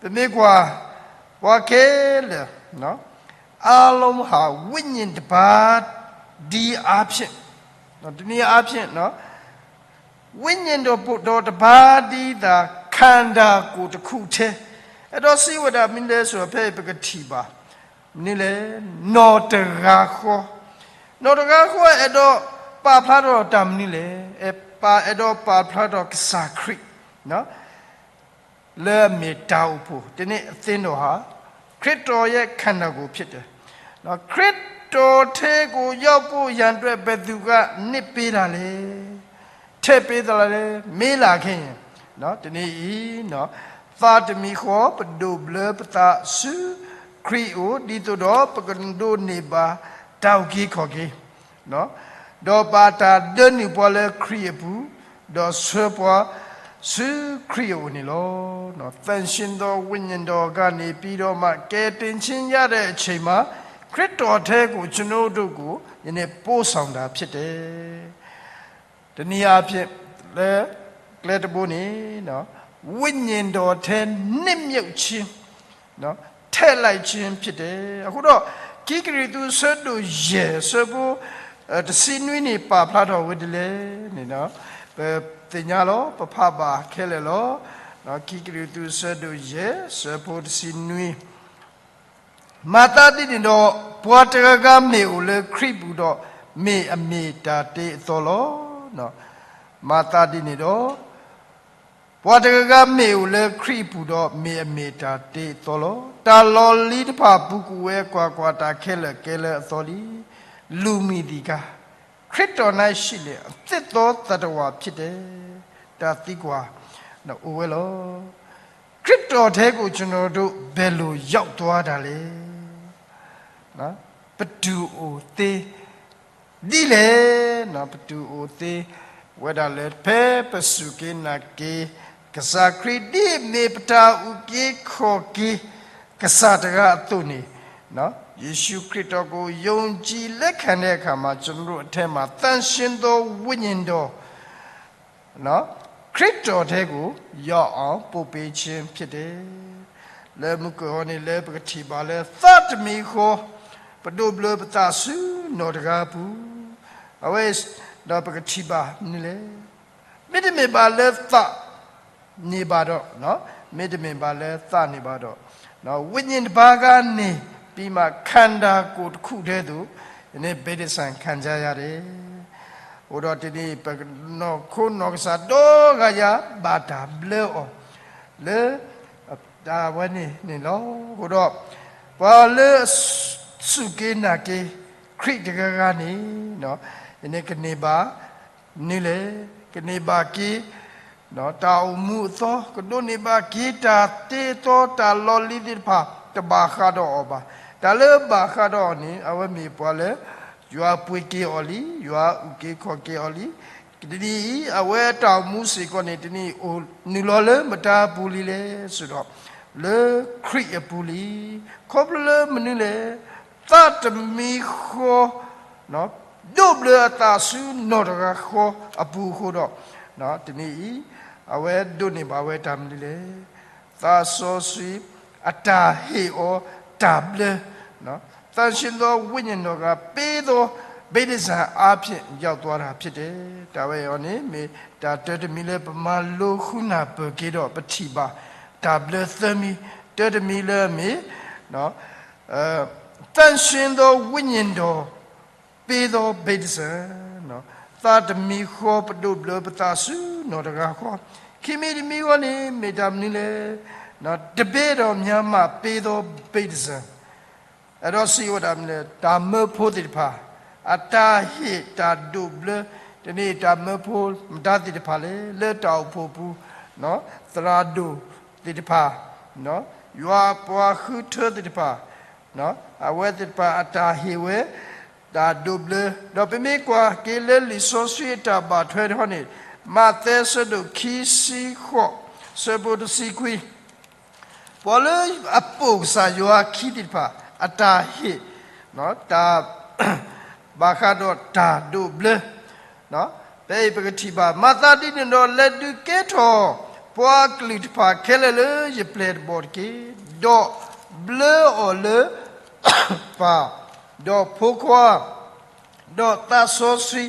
ပမ့ၢ်ကွၢ် ပှၤခဲလၢာ် အားလုံးဟာ ဝိညာဉ်တစ်ပါးတည်းအားဖြင့်, တနည်းအားဖြင့် ဝိညာဉ်တော်တစ်ပါးတည်းသာ ခန္ဓာကိုယ်တစ်ခုတည်း. အဲၣ်ဒိးစံးဝဲဒၣ်မနုၤလဲၣ်ဆို ဖဲအံၤပကထံၣ်ဘၣ် မနုၤလဲၣ်, နီၢ်တဂၤဃီ, နီၢ်တဂၤဃီ အဲၣ်ဒိးပာ်ဖျါထီၣ်တၢ်မနုၤလဲၣ်, အဲၣ်ဒိးပာ်ဖျါထီၣ်ကစၢ်ခရံာ် လၢအမ့ၢ်တၢ်အိၣ်ဖှိၣ်, တနံၤအသ့ၣ်နီၣ်ဧါ, ခရစ်တော်ရဲ့ခန္ဓာကိုယ်ဖြစ်တယ်. ခရစ်တော်ထဲကိုရောက်ဖို့ရန်အတွက် ဘယ်သူက နှစ်ပေးတာလဲ, ထည့်ပေးသလားလဲ, မေးလာခဲ့ရင်, တနံၤအံၤ သးတမံၤဃီ ပဒိးဘျၢပသးဆူခရံာ်အအိၣ် ဒ်သိးဒီး ပကဒိးန့ၢ်ဘၣ် တၢ်အုၣ်က့ၤခီၣ်က့ၤ ဒီးဘၣ်တၢ်ဒၢနုာ်ပှၤလၢခရံာ်အပူၤ, ဒီးဆှၢပှၤဆူခရံာ်အအိၣ်န့ၣ်လီၤ. သန့်ရှင်းသောဝိညာဉ်တော်ကနေ ပြီးတော့မှ ကယ်တင်ခြင်းရတဲ့အချိန်မှာ ခရစ်တော်ထဲကို ကျွန်တော်တို့ကို ယနေ့ပို့ဆောင်တာဖြစ်တယ်. တနည်းအားဖြင့် လၢကျဲတဘိန့ၣ် ဝိညာဉ်တော်ထဲနှစ်မြုပ်ခြင်း ထဲ့လိုက်ခြင်းဖြစ်တယ်. အဃိဒီး ခံကရံၣ်သူး အဆၢဒိၣ်ယဲၢ် အဆၢဖိ တဆံနွံန့ၣ် ပာ်ဖျါထီၣ်ဝဲဒ်လဲၣ်န့ၣ် ပသ့ၣ်ညါလီၤ, ပဖးဘၣ်ခဲလၢာ်လီၤ. ခံကရံၣ်သူး အဆၢဒိၣ်ယဲၢ် အဆၢဖိတဆံနွံ မၤသးဒ်န့ၣ်ဒီး, ပှၤတဂၤဂၤမ့ၢ်အိၣ်လၢခရံာ်ပူၤဒီး, မ့ၢ်အမ့ၢ်တၢ်တ့အသီလီၤ. မၤသးဒ်န့ၣ်ဒီး, ပှၤတဂၤဂၤမ့ၢ်အိၣ်လၢခရံာ်အပူၤဒီး, မ့ၢ်အမ့ၢ်တၢ်တ့အသီလီၤ. တၢ်လီၢ်လံၤတဖၣ်ပူၤကွံာ်ဝဲ, ကွၢ်ကွၢ်, တၢ်ခဲလၢာ်ကဲလၢအသီလံ. လူၤမံၤသံၣ်ကါ, ခရံာ်ပူၤန့ၣ် အသ့ၣ်သီသတ္တဝါဖြစ်တယ်. တၢ်သံကွၢ်အိၣ်ဝဲလီၤ. ခရံာ်ပူၤထဲကို ကျွန်တော်တို့ ဘယ်လိုရောက်သွားတာလဲ? ပတုၤအိၣ်သ့ဒ်လဲၣ်, ပတုၤအိၣ်သ့ဝဲဒၣ်လၢ ဖဲပစူၢ်က့ၤနာ်က့ၤ ကစၢ်ခရံာ် ဒ်အမ့ၢ်ပတၢ်အုၣ်က့ၤခီၣ်က့ၤ ကစၢ်တဂၤအသိးန့ၣ်, ယေရှုခရစ်တော်ကို ယုံကြည်လက်ခံတဲ့အခါမှာ ကျွန်တော်တို့အထဲမှာ သန့်ရှင်းသောဝိညာဉ်တော် ခရစ်တော်ထဲကို ရောက်အောင်ပို့ပေးခြင်းဖြစ်တယ်. လၢမုၢ်ကၢၢ်ဟီန့ၣ် လၢပကထံၣ်ဘၣ်လၢသးတမံၤဃီ ပဒိးဘျၢပသးဆူနီၢ်တဂၤအပူၤ, အဝဲဒီးပကထံၣ်ဘၣ်မနုၤလဲၣ်. မ့တမ့ၢ်ဘၣ်လၢသးန့ၣ်ဘၣ်ဒီး, မ့တမ့ၢ်ဘၣ်လၢသးန့ၣ်ဘၣ်ဒီး, ဝိညာဉ်တစ်ပါးကနေ ပြီးမှ ခန္ဓာကိုယ်တစ်ခုတည်းသို့ ဘိဒစံခံကြရတယ်. အဃိဒီးတနံၤအံၤ ပနီၢ်ခိနီၢ်ကစၢ်ဒီဂၤယၤ ဘၣ်တၢ်ဘျၢအီၤ လၢ တၢ်ဝဲန့ၣ်န့ၣ်လီၤ. အဃိဒီး ပှၤလၢအစူၢ်က့ၤနာ်က့ၤ ခရံာ်တဂၤဂၤန့ၣ် ယန့ၣ်ကန့ၢ်ဘၣ် မနုၤလဲၣ်, ကန့ၢ်ဘၣ်က့ၤ တၢ်အိၣ်မူအသီ, ကဒိးန့ၢ်ဘၣ်က့ၤတၢ်တ့အသီ တၢ်လီၢ်လံၤသ့ၣ်တဖၣ် တဘၣ်ဃးဒီးအီၤဘၣ်. တၢ်လၢဘၣ်ဃးဒီးအီၤန့ၣ် အဝဲမ့ၢ်ပှၤလၢ ယွၤပှ့ၤက့ၤအီၤလံ, ယွၤအုၣ်က့ၤခီၣ်က့ၤအီၤလံ. တနံၤအံၤ အဝဲအတၢ်အိၣ်မူစ့ၢ်ကီးန့ၣ် တနံၤအံၤအိၣ်နုာ်လီၤလၢမတၤအပူၤလံလဲၣ် ဆိုတော့ လၢခရံာ်အပူၤလံ. ခီဖျိလၢမနုၤလဲၣ်, သးတမံၤဃီ ဒိးဘျၢအသးဆူနီၢ်တဂၤဃီအပူၤအဃိဒီး, တနံၤအံၤ အဝဲဒိးန့ၢ်ဘၣ်ဝဲတၢ်မနုၤလဲၣ်, သးစီဆှံအတၢ်ဟ့ၣ်အီၤတၢ်ဘျၢ, သန့်ရှင်းသောဝိညာဉ်တော်က ပေးသောဗိဒ္ဓဆာအားဖြင့် ရောက်သွားတာဖြစ်တယ်. တၢ်ဝဲအံၤန့ၣ် မ့ၢ်တၢ်တၢတမံၤလၢပမၤလိဃုနၢ်ပၢၢ်က့ၤဒီး ပထံၣ်ဘၣ်တၢ်ဘျၢသၢမံၤ, တၢတမံၤလၢအမ့ၢ် သန့်ရှင်းသောဝိညာဉ်တော် ပေးသောဗိဒ္ဓဆာ, သးတမံၤဃီပဒိးဘျၢပသးဆူနီၢ်တဂၤဃီ, ခံမံၤတမံၤဃီန့ၣ် မ့ၢ်တၢ်မနုၤလဲၣ်, တပ့ၤဒီးမၠၤမး ပေးသောဗိဒ္ဓဆာ, အဲၣ်ဒိးစံးဝဲဒၣ်မနုၤလဲၣ်, တၢ်မၢဖိသ့ၣ်တဖၣ် အတၢ်ဟ့ၣ်တၢ်ဒိးဘျၢ, တနံၤအံၤတၢ်မၢဖိမတၤသ့ၣ်တဖၣ်လဲၣ်, လၢတၢ်အိၣ်ဖှိၣ်ပူၤ သရၣ်ဒိၣ်သ့ၣ်တဖၣ်, ယွၤအပှၤဃုထၢသ့ၣ်တဖၣ်, အဝဲသ့ၣ်တဖၣ်အတၢ်ဟ့ၣ်ဝဲ တၢ်ဒိးဘျၢ, ဒီးပမ့ၢ်ကွၢ်က့ၤလၢလံာ်စီဆှံအတၢ်ဘၣ်ထွဲတခီန့ၣ်, မးသဲအဆၢဒိၣ်ခံဆံဃိး အဆၢဖိတဆံခွံ, ပှၤလၢအပိာ်ကစၢ်ယွၤအခံသ့ၣ်တဖၣ် အတၢ်ဟ့ၣ် တၢ် ဘၣ်ဃးဒီးတၢ်ဒိးဘျၢ, ဖဲအံၤပကထံၣ်ဘၣ်, မၤသးဒ်န့ၣ်ဒီး လဲၤဒုးကဲထီၣ်ပှၤအကလုာ်တဖၣ်ခဲလၢာ်လၢယပျဲၢ်တဘီၣ်တက့ၢ်. ဒီးဘျၢအီၤလၢ ပၢ်, ဒီးဖိခွါ, ဒီးသးစီဆှံ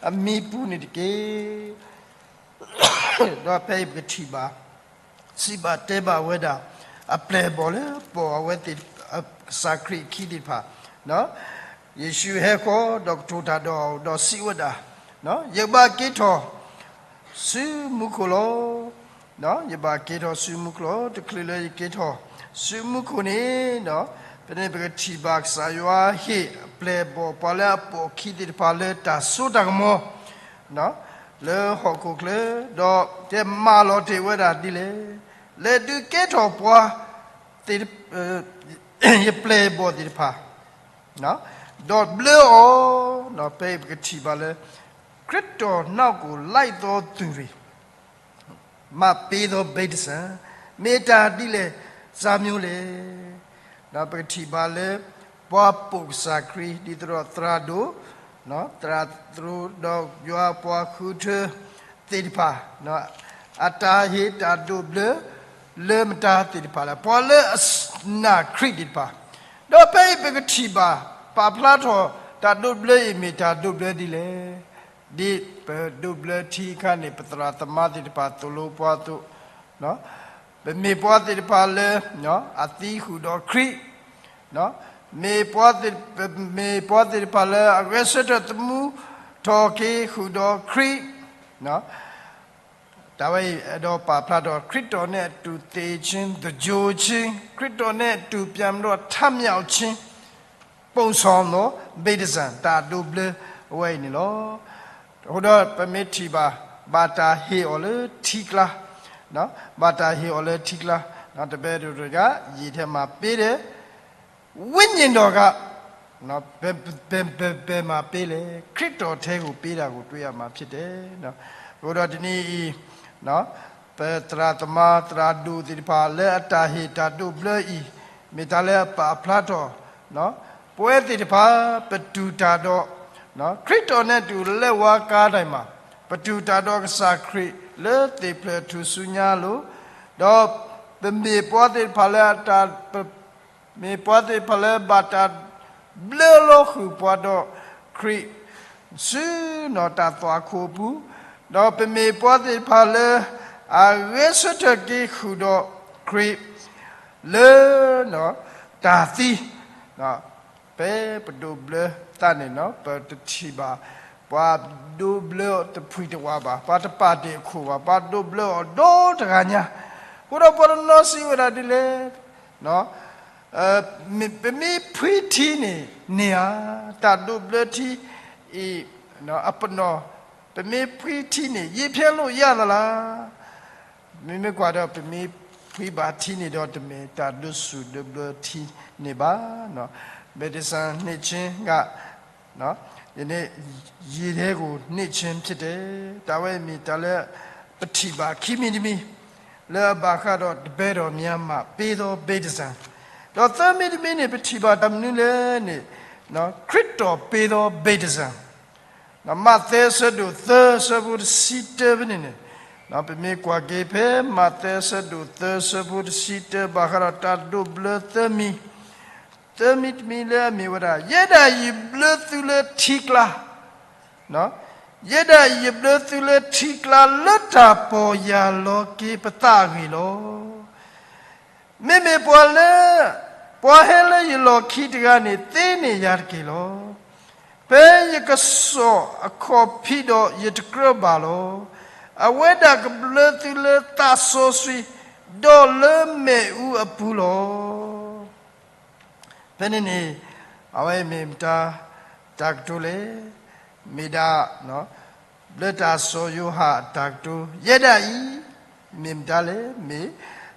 အမံၤပူၤန့ၣ်တက့ၢ်. ဒီးဖဲအံၤပကထံၣ်ဘၣ် စံးဘၣ်တဲဘၣ်ဝဲဒၣ် အပျဲၢ်အဘီၣ်လၢပိာ်အဝဲသ့ၣ် ကစၢ်ခရံာ်အခံသ့ၣ်တဖၣ်, ယ့ၣ်ၡူးဟဲဃီဒီးကတိၤတၢ်ဒီးအီၤဒီးစံးဝဲဒၣ်, ယကဘၣ်က့ၤထီၣ်ဆူမူခိၣ်လီၤ. ယဘၣ်က့ၤထီၣ်ဆူမူခိၣ်လီၤ. တချုးလၢယက့ၤထီၣ်ဆူမူခိၣ်န့ၣ်, ဖဲန့ၣ်ပကထံၣ်ဘၣ်ကစၢ်ယွၤဟ့ၣ်အပျဲၢ်အဘီၣ် ပှၤလၢအပိာ်အခံသ့ၣ်တဖၣ်လၢတၢ်စိတၢ်ကမီၤ လၢဟီၣ်ခိၣ်ချၢ, ဒီးတဲမၤလီၤတ့ၢ်ဝဲဒၣ်ဒ်လဲၣ်, လဲၤဒုးကဲထီၣ်ပှၤ ယပျဲၢ်အဘီၣ်သ့ၣ်တဖၣ်, ဒီးဘျၢအီၤ, ဖဲအံၤပကထံၣ်ဘၣ်လၢ ခရစ်တော်နောက်ကိုလိုက်သောသူတွေ မှပေးသောဗိဒ္ဓဆာ, မ့ၢ်တၢ်ဒ်လဲၣ်စၢ်မျိုးလဲၣ်. ဒီးပကထံၣ်ဘၣ်လၢ ပှၤပိာ်ကစၢ်ခရံာ် ဒ်သိးဒီးသရၣ်ဒိၣ်, သရၣ်သရူး ဒီးယွၤပှၤဃုထၢသ့ၣ်တဖၣ်, အတၢ်ဟ့ၣ်တၢ်ဒိးဘျၢ လၢမတၤသ့ၣ်တဖၣ်လဲၣ်, ပှၤလၢအနာ်ခရံာ်သ့ၣ်တဖၣ်, ဒီးဖဲအံၤပကထံၣ်ဘၣ် ပာ်ဖျါထီၣ်တၢ်ဒိးဘျၢအံၤ မ့ၢ်တၢ်ဒိးဘျၢဒ်လဲၣ်. ဒ်ပဒိးဘျၢထံအခါန့ၣ် ပသရၣ်သမါသ့ၣ်တဖၣ်သိၣ်လိပှၤအသိး, ပမ့ၢ်ပှၤသ့ၣ်တဖၣ်လၢ အသံဃုာ်ဒီးခရံာ်, မ့ၢ်ပှၤသ့ၣ်တဖၣ်လၢအဂဲၤဆၢထၢၣ်သမူထီၣ်က့ၤဃုာ်ဒီးခရံာ်, တၢ်ဝဲအံၤ အဲၣ်ဒိးပာ်ဖျါထီၣ် ခရံာ်တီၢ်န့ၣ်အတူၢ်သ့ၣ်ဆ့, သဂြိၤဆ့, ခရံာ်တီၢ်န့ၣ်အတူၢ်ပျၢ်မဒီး ထါမြောက်ဆ့, ပိၣ်ဆီလီၤ ဘ့တစံ တၢ်ဒိးဘျၢအဝဲအံၤန့ၣ်လီၤ. အဃိဒီးပမ့ၢ်ထံၣ်ဘၣ် ဘၣ်တၢ်ဟ့ၣ်အီၤလၢထံကျါ, ဘၣ်တၢ်ဟ့ၣ်အီၤလၢထံကျါ, တဘဲဒိတဂၤ ယံာ်ထဲမၤပ့ၤဒီး ဝိညာဉ်တော်က ဘယ်မှာပေးလဲ, ခရစ်တော်ထဲကိုပေးတာကိုတွေ့ရမှာဖြစ်တယ်. အဃိဒီးတနံၤအံၤ ပသရၣ်သမါသရၣ်ဒိၣ်သ့ၣ်တဖၣ်လၢအတၢ်ဟ့ၣ်တၢ်ဒိးဘျၢအံၤ မ့ၢ်တၢ်လၢအပာ်ဖျါထီၣ် ပဝဲသ့ၣ်တဖၣ် ပတူၢ်တၢ်ဒီး ခရံာ်တီၢ်န့ၣ်တူၢ် လက်ဝါးကါတိုင်မှာ ပတူၢ်တၢ်ဒီးကစၢ်ခရံာ်လၢသ့ၣ်ဖျၢၣ်ထူၣ်စုညါအလိၤ, ဒီးပမ့ၢ်ပှၤသ့ၣ်တဖၣ်လၢအတၢ် မ့ၢ်ပှၤသ့ၣ်တဖၣ်လၢဘၣ်တၢ်ဘျၢလီၤဃုာ်ပှၤဒီးခရံာ် ဆူနီၢ်တၢ်သွၣ်ခိၣ်အပူၤ, ဒီးပမ့ၢ်ပှၤသ့ၣ်တဖၣ်လၢ အဂဲၤဆၢထၢၣ်က့ၤဃုာ်ဒီးခရံာ် လၢ တၢ်သံ, ဖဲပဒိးဘျၢသးန့ၣ် ပတထံၣ်ဘၣ် ပှၤဒိးဘျၢတဖှံတဝးဘၣ်, ပှၤတပာ်တ့ၢ်အခိၣ်ဘၣ်, ပှၤဒိးဘျၢအီၤဒီတဂၤညါ, အဃိဒီးပှၤတနီၤစံးဝဲဒၣ်ဒ်လဲၣ် ပမ့ၢ်ဖှံထံန့ၣ်န့ၢ်ဧါ, တၢ်ဒိးဘျၢထံအံၤ အပနီၣ် ပမ့ၢ်ဖှံထံန့ၣ် ရေဖျဲလို့ရသလား, မ့မ့ၢ်ကွၢ်ဒီး ပမ့ၢ်ဖှံဘၣ်ထံန့ၣ်ဒီး တမ့ၢ်တၢ်ဒိးဆူၣ်ဒိးဘျၢထံန့ၣ်ဘၣ်. ဘဲတစံးန့ၢ်ဆ့က ယန့ၣ် ရေထဲကို န့ၢ်ဆ့ဖြစ်တယ်. တၢ်ဝဲအံၤမ့ၢ်တၢ်လၢပထံၣ်ဘၣ်ခံမံၤတမံၤ လၢအဘၣ်ဃးဒီးတဘဲဒီးမၠၤမး ပေးသောဗေဒစံ, ဒီးသၢမံၤတမံၤန့ၣ် ပထံၣ်ဘၣ်တၢ်မနုၤလဲၣ်န့ၣ် ခရစ်တော်ပေးသောဗေဒစံ, မးသဲအဆၢဒိၣ်သၢအဆၢဖိတဆံတၢဖဲန့ၣ်န့ၣ် ပမ့ၢ်ကွၢ်က့ၤဖဲမးသဲအဆၢဒိၣ်သၢအဆၢဖိတဆံတၢ ဘၣ်ဃးဒီးတၢ်ဒိးဘျၢသၢမံၤ သၢမံၤတမံၤလၢအမ့ၢ်ဝဲဒၣ် ယဲဒၣ်ယဘျၢသုလၢထံကျါ, ယဲဒၣ်ယဘျၢသုလၢထံကျါ လၢတၢ်ပီၢ်ယၢ်လီၤက့ၤပသးအဂ့ၢ်လီၤ. မ့မ့ၢ်ပှၤလၢ ပှၤဟဲလၢယလီၢ်ခံတဂၤန့ၣ် သ့န့ၢ်ယၤတက့ၢ်လီၤ. ဖဲယကစီၣ်အခီၣ်ဖံးဒီးယတကြၢးဘၣ်လီၤ. အဝဲဒၣ်ကဘျၢသုလၢသးစီဆှံ ဒီးလၢမ့ၣ်အူအပူၤလီၤ. ဖဲန့ၣ်န့ၣ် အဝဲမ့ၢ်မတၤတၢ်ကတိၤလဲၣ်, မ့ၢ်ဒၣ် ဘျၢတၢ်စီၤယိၤဟၣ်အတၢ်ကတိၤ ယဲဒၣ်အံၤ မ့ၢ်မတၤလဲၣ်, မ့ၢ်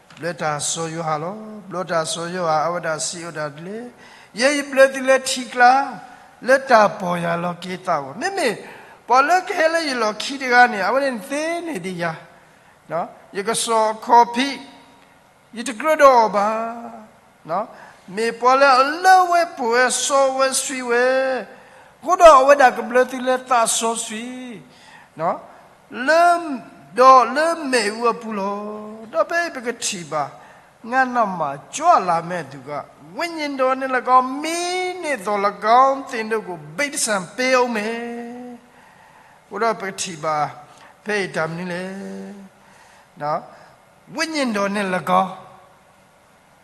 ဘျၢတၢ်စီၤယိၤဟၣ်လီၤ. ဘျၢတၢ်စီၤယိၤဟၣ် အဝဲဒၣ်စံးဝဲဒၣ်ဒ်လဲၣ်, ယဲယဘျၢသုလၢထံကျါ လၢတၢ်ပီၢ်ယၢ်လီၤက့ၤသးအဂီၢ်, မ့မ့ၢ် ပှၤလၢကဟဲလၢယလီၢ်ခံတဂၤန့ၣ် အဝဲန့ၣ်သ့န့ၢ်ဒံးယၤ, ယကစီၣ်အခီၣ်ဖံး ယတကြၢးဒီးအီၤဘၣ်. မ့ၢ်ပှၤလၢအလၢဝဲပှိၤဝဲစီဝဲဆှံဝဲ, အဃိဒီးအဝဲဒၣ်ကဘျၢသုလၢသးစီဆှံ, လၢ ဒီးလၢမ့ၣ်အူအပူၤလီၤ. ဒီးဖဲအံၤပကထံၣ်ဘၣ် ငါးနာ်မး ကြွလာမဲ့သူက ဝိညာဉ်တော်နှင့်လည်းကောင်း မီးနှင့်သော်လည်းကောင်း သင်တို့ကို ဗေဒစံပေးဦးမည်. အဃိဒီးပကထံၣ်ဘၣ် ဖဲအံၤတၢ်မနုၤလဲၣ်, ဝိညာဉ်တော်နှင့်လည်းကောင်း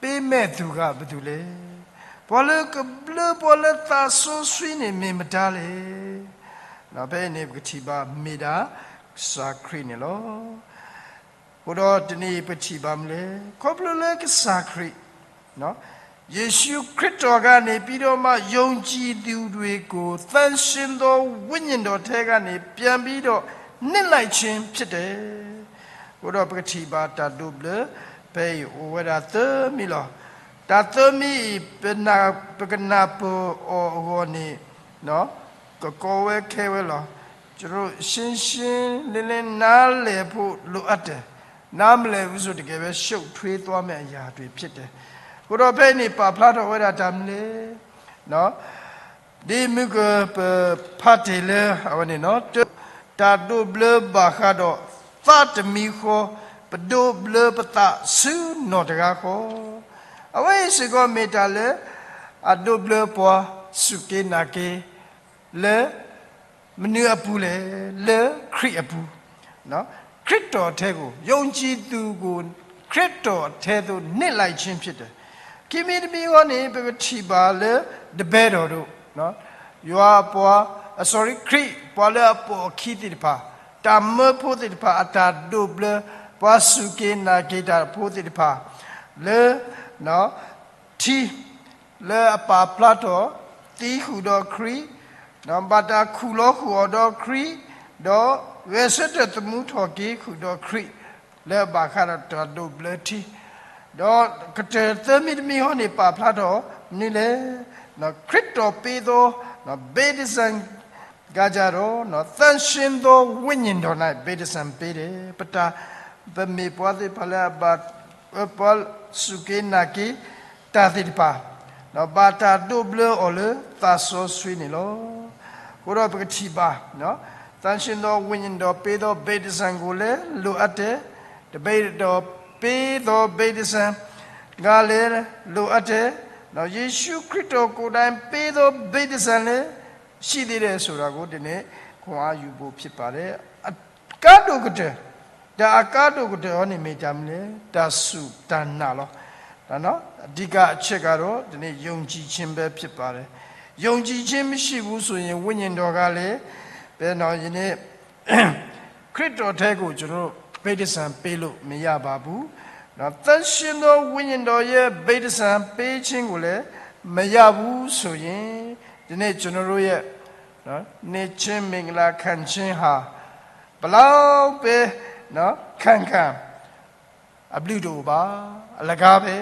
ပေးမဲ့သူကဘယ်သူလဲၣ်. ပှၤလၢကဘျၢပှၤလၢသးစီဆှံန့ၣ်မ့ၢ်မတၤလဲၣ်. ဖဲအံၤန့ၣ် ပကထံၣ်ဘၣ်မ့ၢ်ဒၣ်ကစၢ်ခရံာ်န့ၣ်လီၤ. အဃိဒီးတနံၤအံၤပထံၣ်ဘၣ်မနုၤလဲၣ်, ခီဖျိလၢကစၢ်ခရံာ် ယေရှုခရစ်တော်ကနေပြီးတော့မှ ယုံကြည်သူတွေကို သန့်ရှင်းသောဝိညာဉ်တော်ထဲကနေ ပြန်ပြီးတော့ နှစ်လိုက်ခြင်းဖြစ်တယ်. အဃိဒီးပကထံၣ်ဘၣ်တၢ်ဒိးဘျၢ ဖဲအံၤအိၣ်ဝဲဒၣ်သၢမံၤလီၤ. တၢ်သၢမံၤအံၤ ပနၢ် ပကနၢ်ပၢၢ်အီၤအဂီၢ်န့ၣ် ကကီဝဲခဲဝဲလီၤ. ကျွန်တော်တို့ ရှင်းရှင်းလင်းလင်းနားလည်ဖို့လိုအပ်တယ်. နားမလည်ဘူးဆို တကယ်ပဲ ရှုပ်ထွေးသွားမယ့်အရာတွေဖြစ်တယ်. အဃိဒီးဖဲအံၤန့ၣ် ပာ်ဖျါထီၣ်ဝဲဒၣ်တၢ်မနုၤလဲၣ်, ဒ်မုၢ်ကပဖးတ့ၢ်လၢအဝဲန့ၣ် တၢ်ဒိးဘျၢဘၣ်ဃးဒီး သးတမံၤဃီ ပဒိးဘျၢပသးဆူနီၢ်တဂၤဃီ, အဝဲအံၤစ့ၢ်ကီးမ့ၢ်တၢ်လၢ အဒိးဘျၢပှၤစူၢ်က့ၤနာ်က့ၤ လၢ မနုၤအပူၤလဲၣ်, လၢခရံာ်အပူၤ, ခရစ်တော်ထဲကို ယုံကြည်သူကို ခရစ်တော်ထဲသို့ နှစ်လိုက်ခြင်းဖြစ်တယ်. ခ ခံမံၤတမံၤအဂီၢ်န့ၣ် ပကထံၣ်ဘၣ်လၢ တဘဲဒီးဒိၣ်, ယွၤအပှၤ, အ sorry, ခရံာ်ပှၤလၢအပိာ်အခံသ့ၣ်တဖၣ်, တၢ်မၢဖိသ့ၣ်တဖၣ်အတၢ်ဒိးဘျၢ, ပှၤစူၢ်က့ၤနာ်က့ၤတၢ်ဖိသ့ၣ်တဖၣ်, လၢ ထံ လၢအပာ်ဖျါထီၣ် သံဃုာ်ဒီးခရံာ်, ဘၣ်တၢ်ခူၣ်လီၤဃုာ်အီၤဒီးခရံာ်, ဒီးဂဲၤဆၢထၢၣ်သမူထီၣ်က့ၤဃုာ်ဒီးခရံာ်, လၢအဘၣ်ဃးဒီးတၢ်ဒိးဘျၢထံ, ဒီးကတၢၢ်သၢမံၤတမံၤဟီန့ၣ် ပာ်ဖျါထီၣ်မနုၤလဲၣ်, ခရံာ်တီၣ်ပ့ၤသိ ဘ့ဒစၢၣ် ကါကြၢ်ဒီး သန့်ရှင်းသောဝိညာဉ်တော် ဘ့ဒစၢၣ်ပ့ၤဒဲး ပတၢ်, ပမ့ၢ်ပှၤသ့ၣ်တဖၣ်လၢအဘၣ်, ပှၤစူၢ်က့ၤနာ်က့ၤတၢ်သ့ၣ်တဖၣ်, ဘၣ်တၢ်ဒိးဘျၢအီၤလၢသးစီဆှံန့ၣ်လီၤ. အဃိဒီးပကထံၣ်ဘၣ်, သန့်ရှင်းသောဝိညာဉ်တော် ပေးသောဗေဒစံကိုလည်း လိုအပ်တယ်, တဘဲဒီးပ့ၤသိ ဗေဒစံ ကလည်း လိုအပ်တယ်, ယေရှုခရစ်တော်ကိုယ်တိုင်ပေးသောဗေဒစံလည်း ရှိသေးတယ်ဆိုတာကို ဒီနေ့ ခွန်အားယူဖို့ဖြစ်ပါတယ်. အကါဒိၣ်ကတၢၢ်, တၢ်အကါဒိၣ်ကတၢၢ်အီၤန့ၣ်မ့ၢ်တၢ်မနုၤလဲၣ်, တၢ်စူၢ်တၢ်နာ်လီၤ. အဓိကအချက်ကတော့ ဒီနေ့ ယုံကြည်ခြင်းပဲဖြစ်ပါတယ်. ယုံကြည်ခြင်းမရှိဘူးဆိုရင် ဝိညာဉ်တော်ကလည်း ဘယ်တော့ ယနေ့ ခရစ်တော်ထဲကို ကျွန်တော်တို့ ဗေဒစံပေးလို့မရပါဘူး။ သန့်ရှင်းသောဝိညာဉ်တော်ရဲ့ ဗေဒစံပေးခြင်းကိုလည်း မရဘူးဆိုရင် ဒီနေ့ကျွန်တော်တို့ရဲ့ နေ့ချင်းမင်္ဂလာခံခြင်းဟာ ဘယ်လောက်ပဲ ခံခံ အဘျုးတအိၣ်ဘၣ်, အလကားပဲ.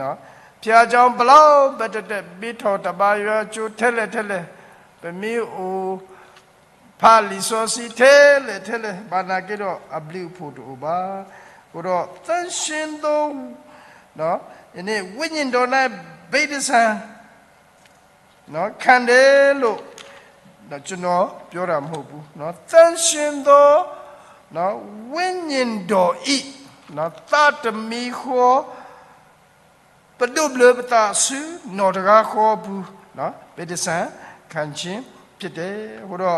ဘုရားကျောင်း ဘယ်လောက်ပဲတက်တက်, မ့ၢ်ထီၣ်တဘါယွၤကၠိထဲလဲၣ်ထဲလဲၣ်, ပမ့ၢ်အိၣ်ဖးလံာ်စီဆှံထဲလဲၣ်ထဲလဲၣ် ဘၣ်နာ်က့ဒီး အဘျုးအဖှိၣ်တအိၣ်ဘၣ်. အဃိဒီး သန့်ရှင်းသော ယနေ့ ဝိညာဉ်တော် ဗေဒစံ ခံတယ်လို့ ကျွန်တော်ပြောတာမဟုတ်ဘူးနော်. သန့်ရှင်းသော ဝိညာဉ်တော် ၏ သးတမံၤဃီ ပဒိးဘျၢပသးဆူနီၢ်တဂၤဃီအပူၤ ဗေဒစံခံခြင်းဖြစ်တယ်. အဃိဒီး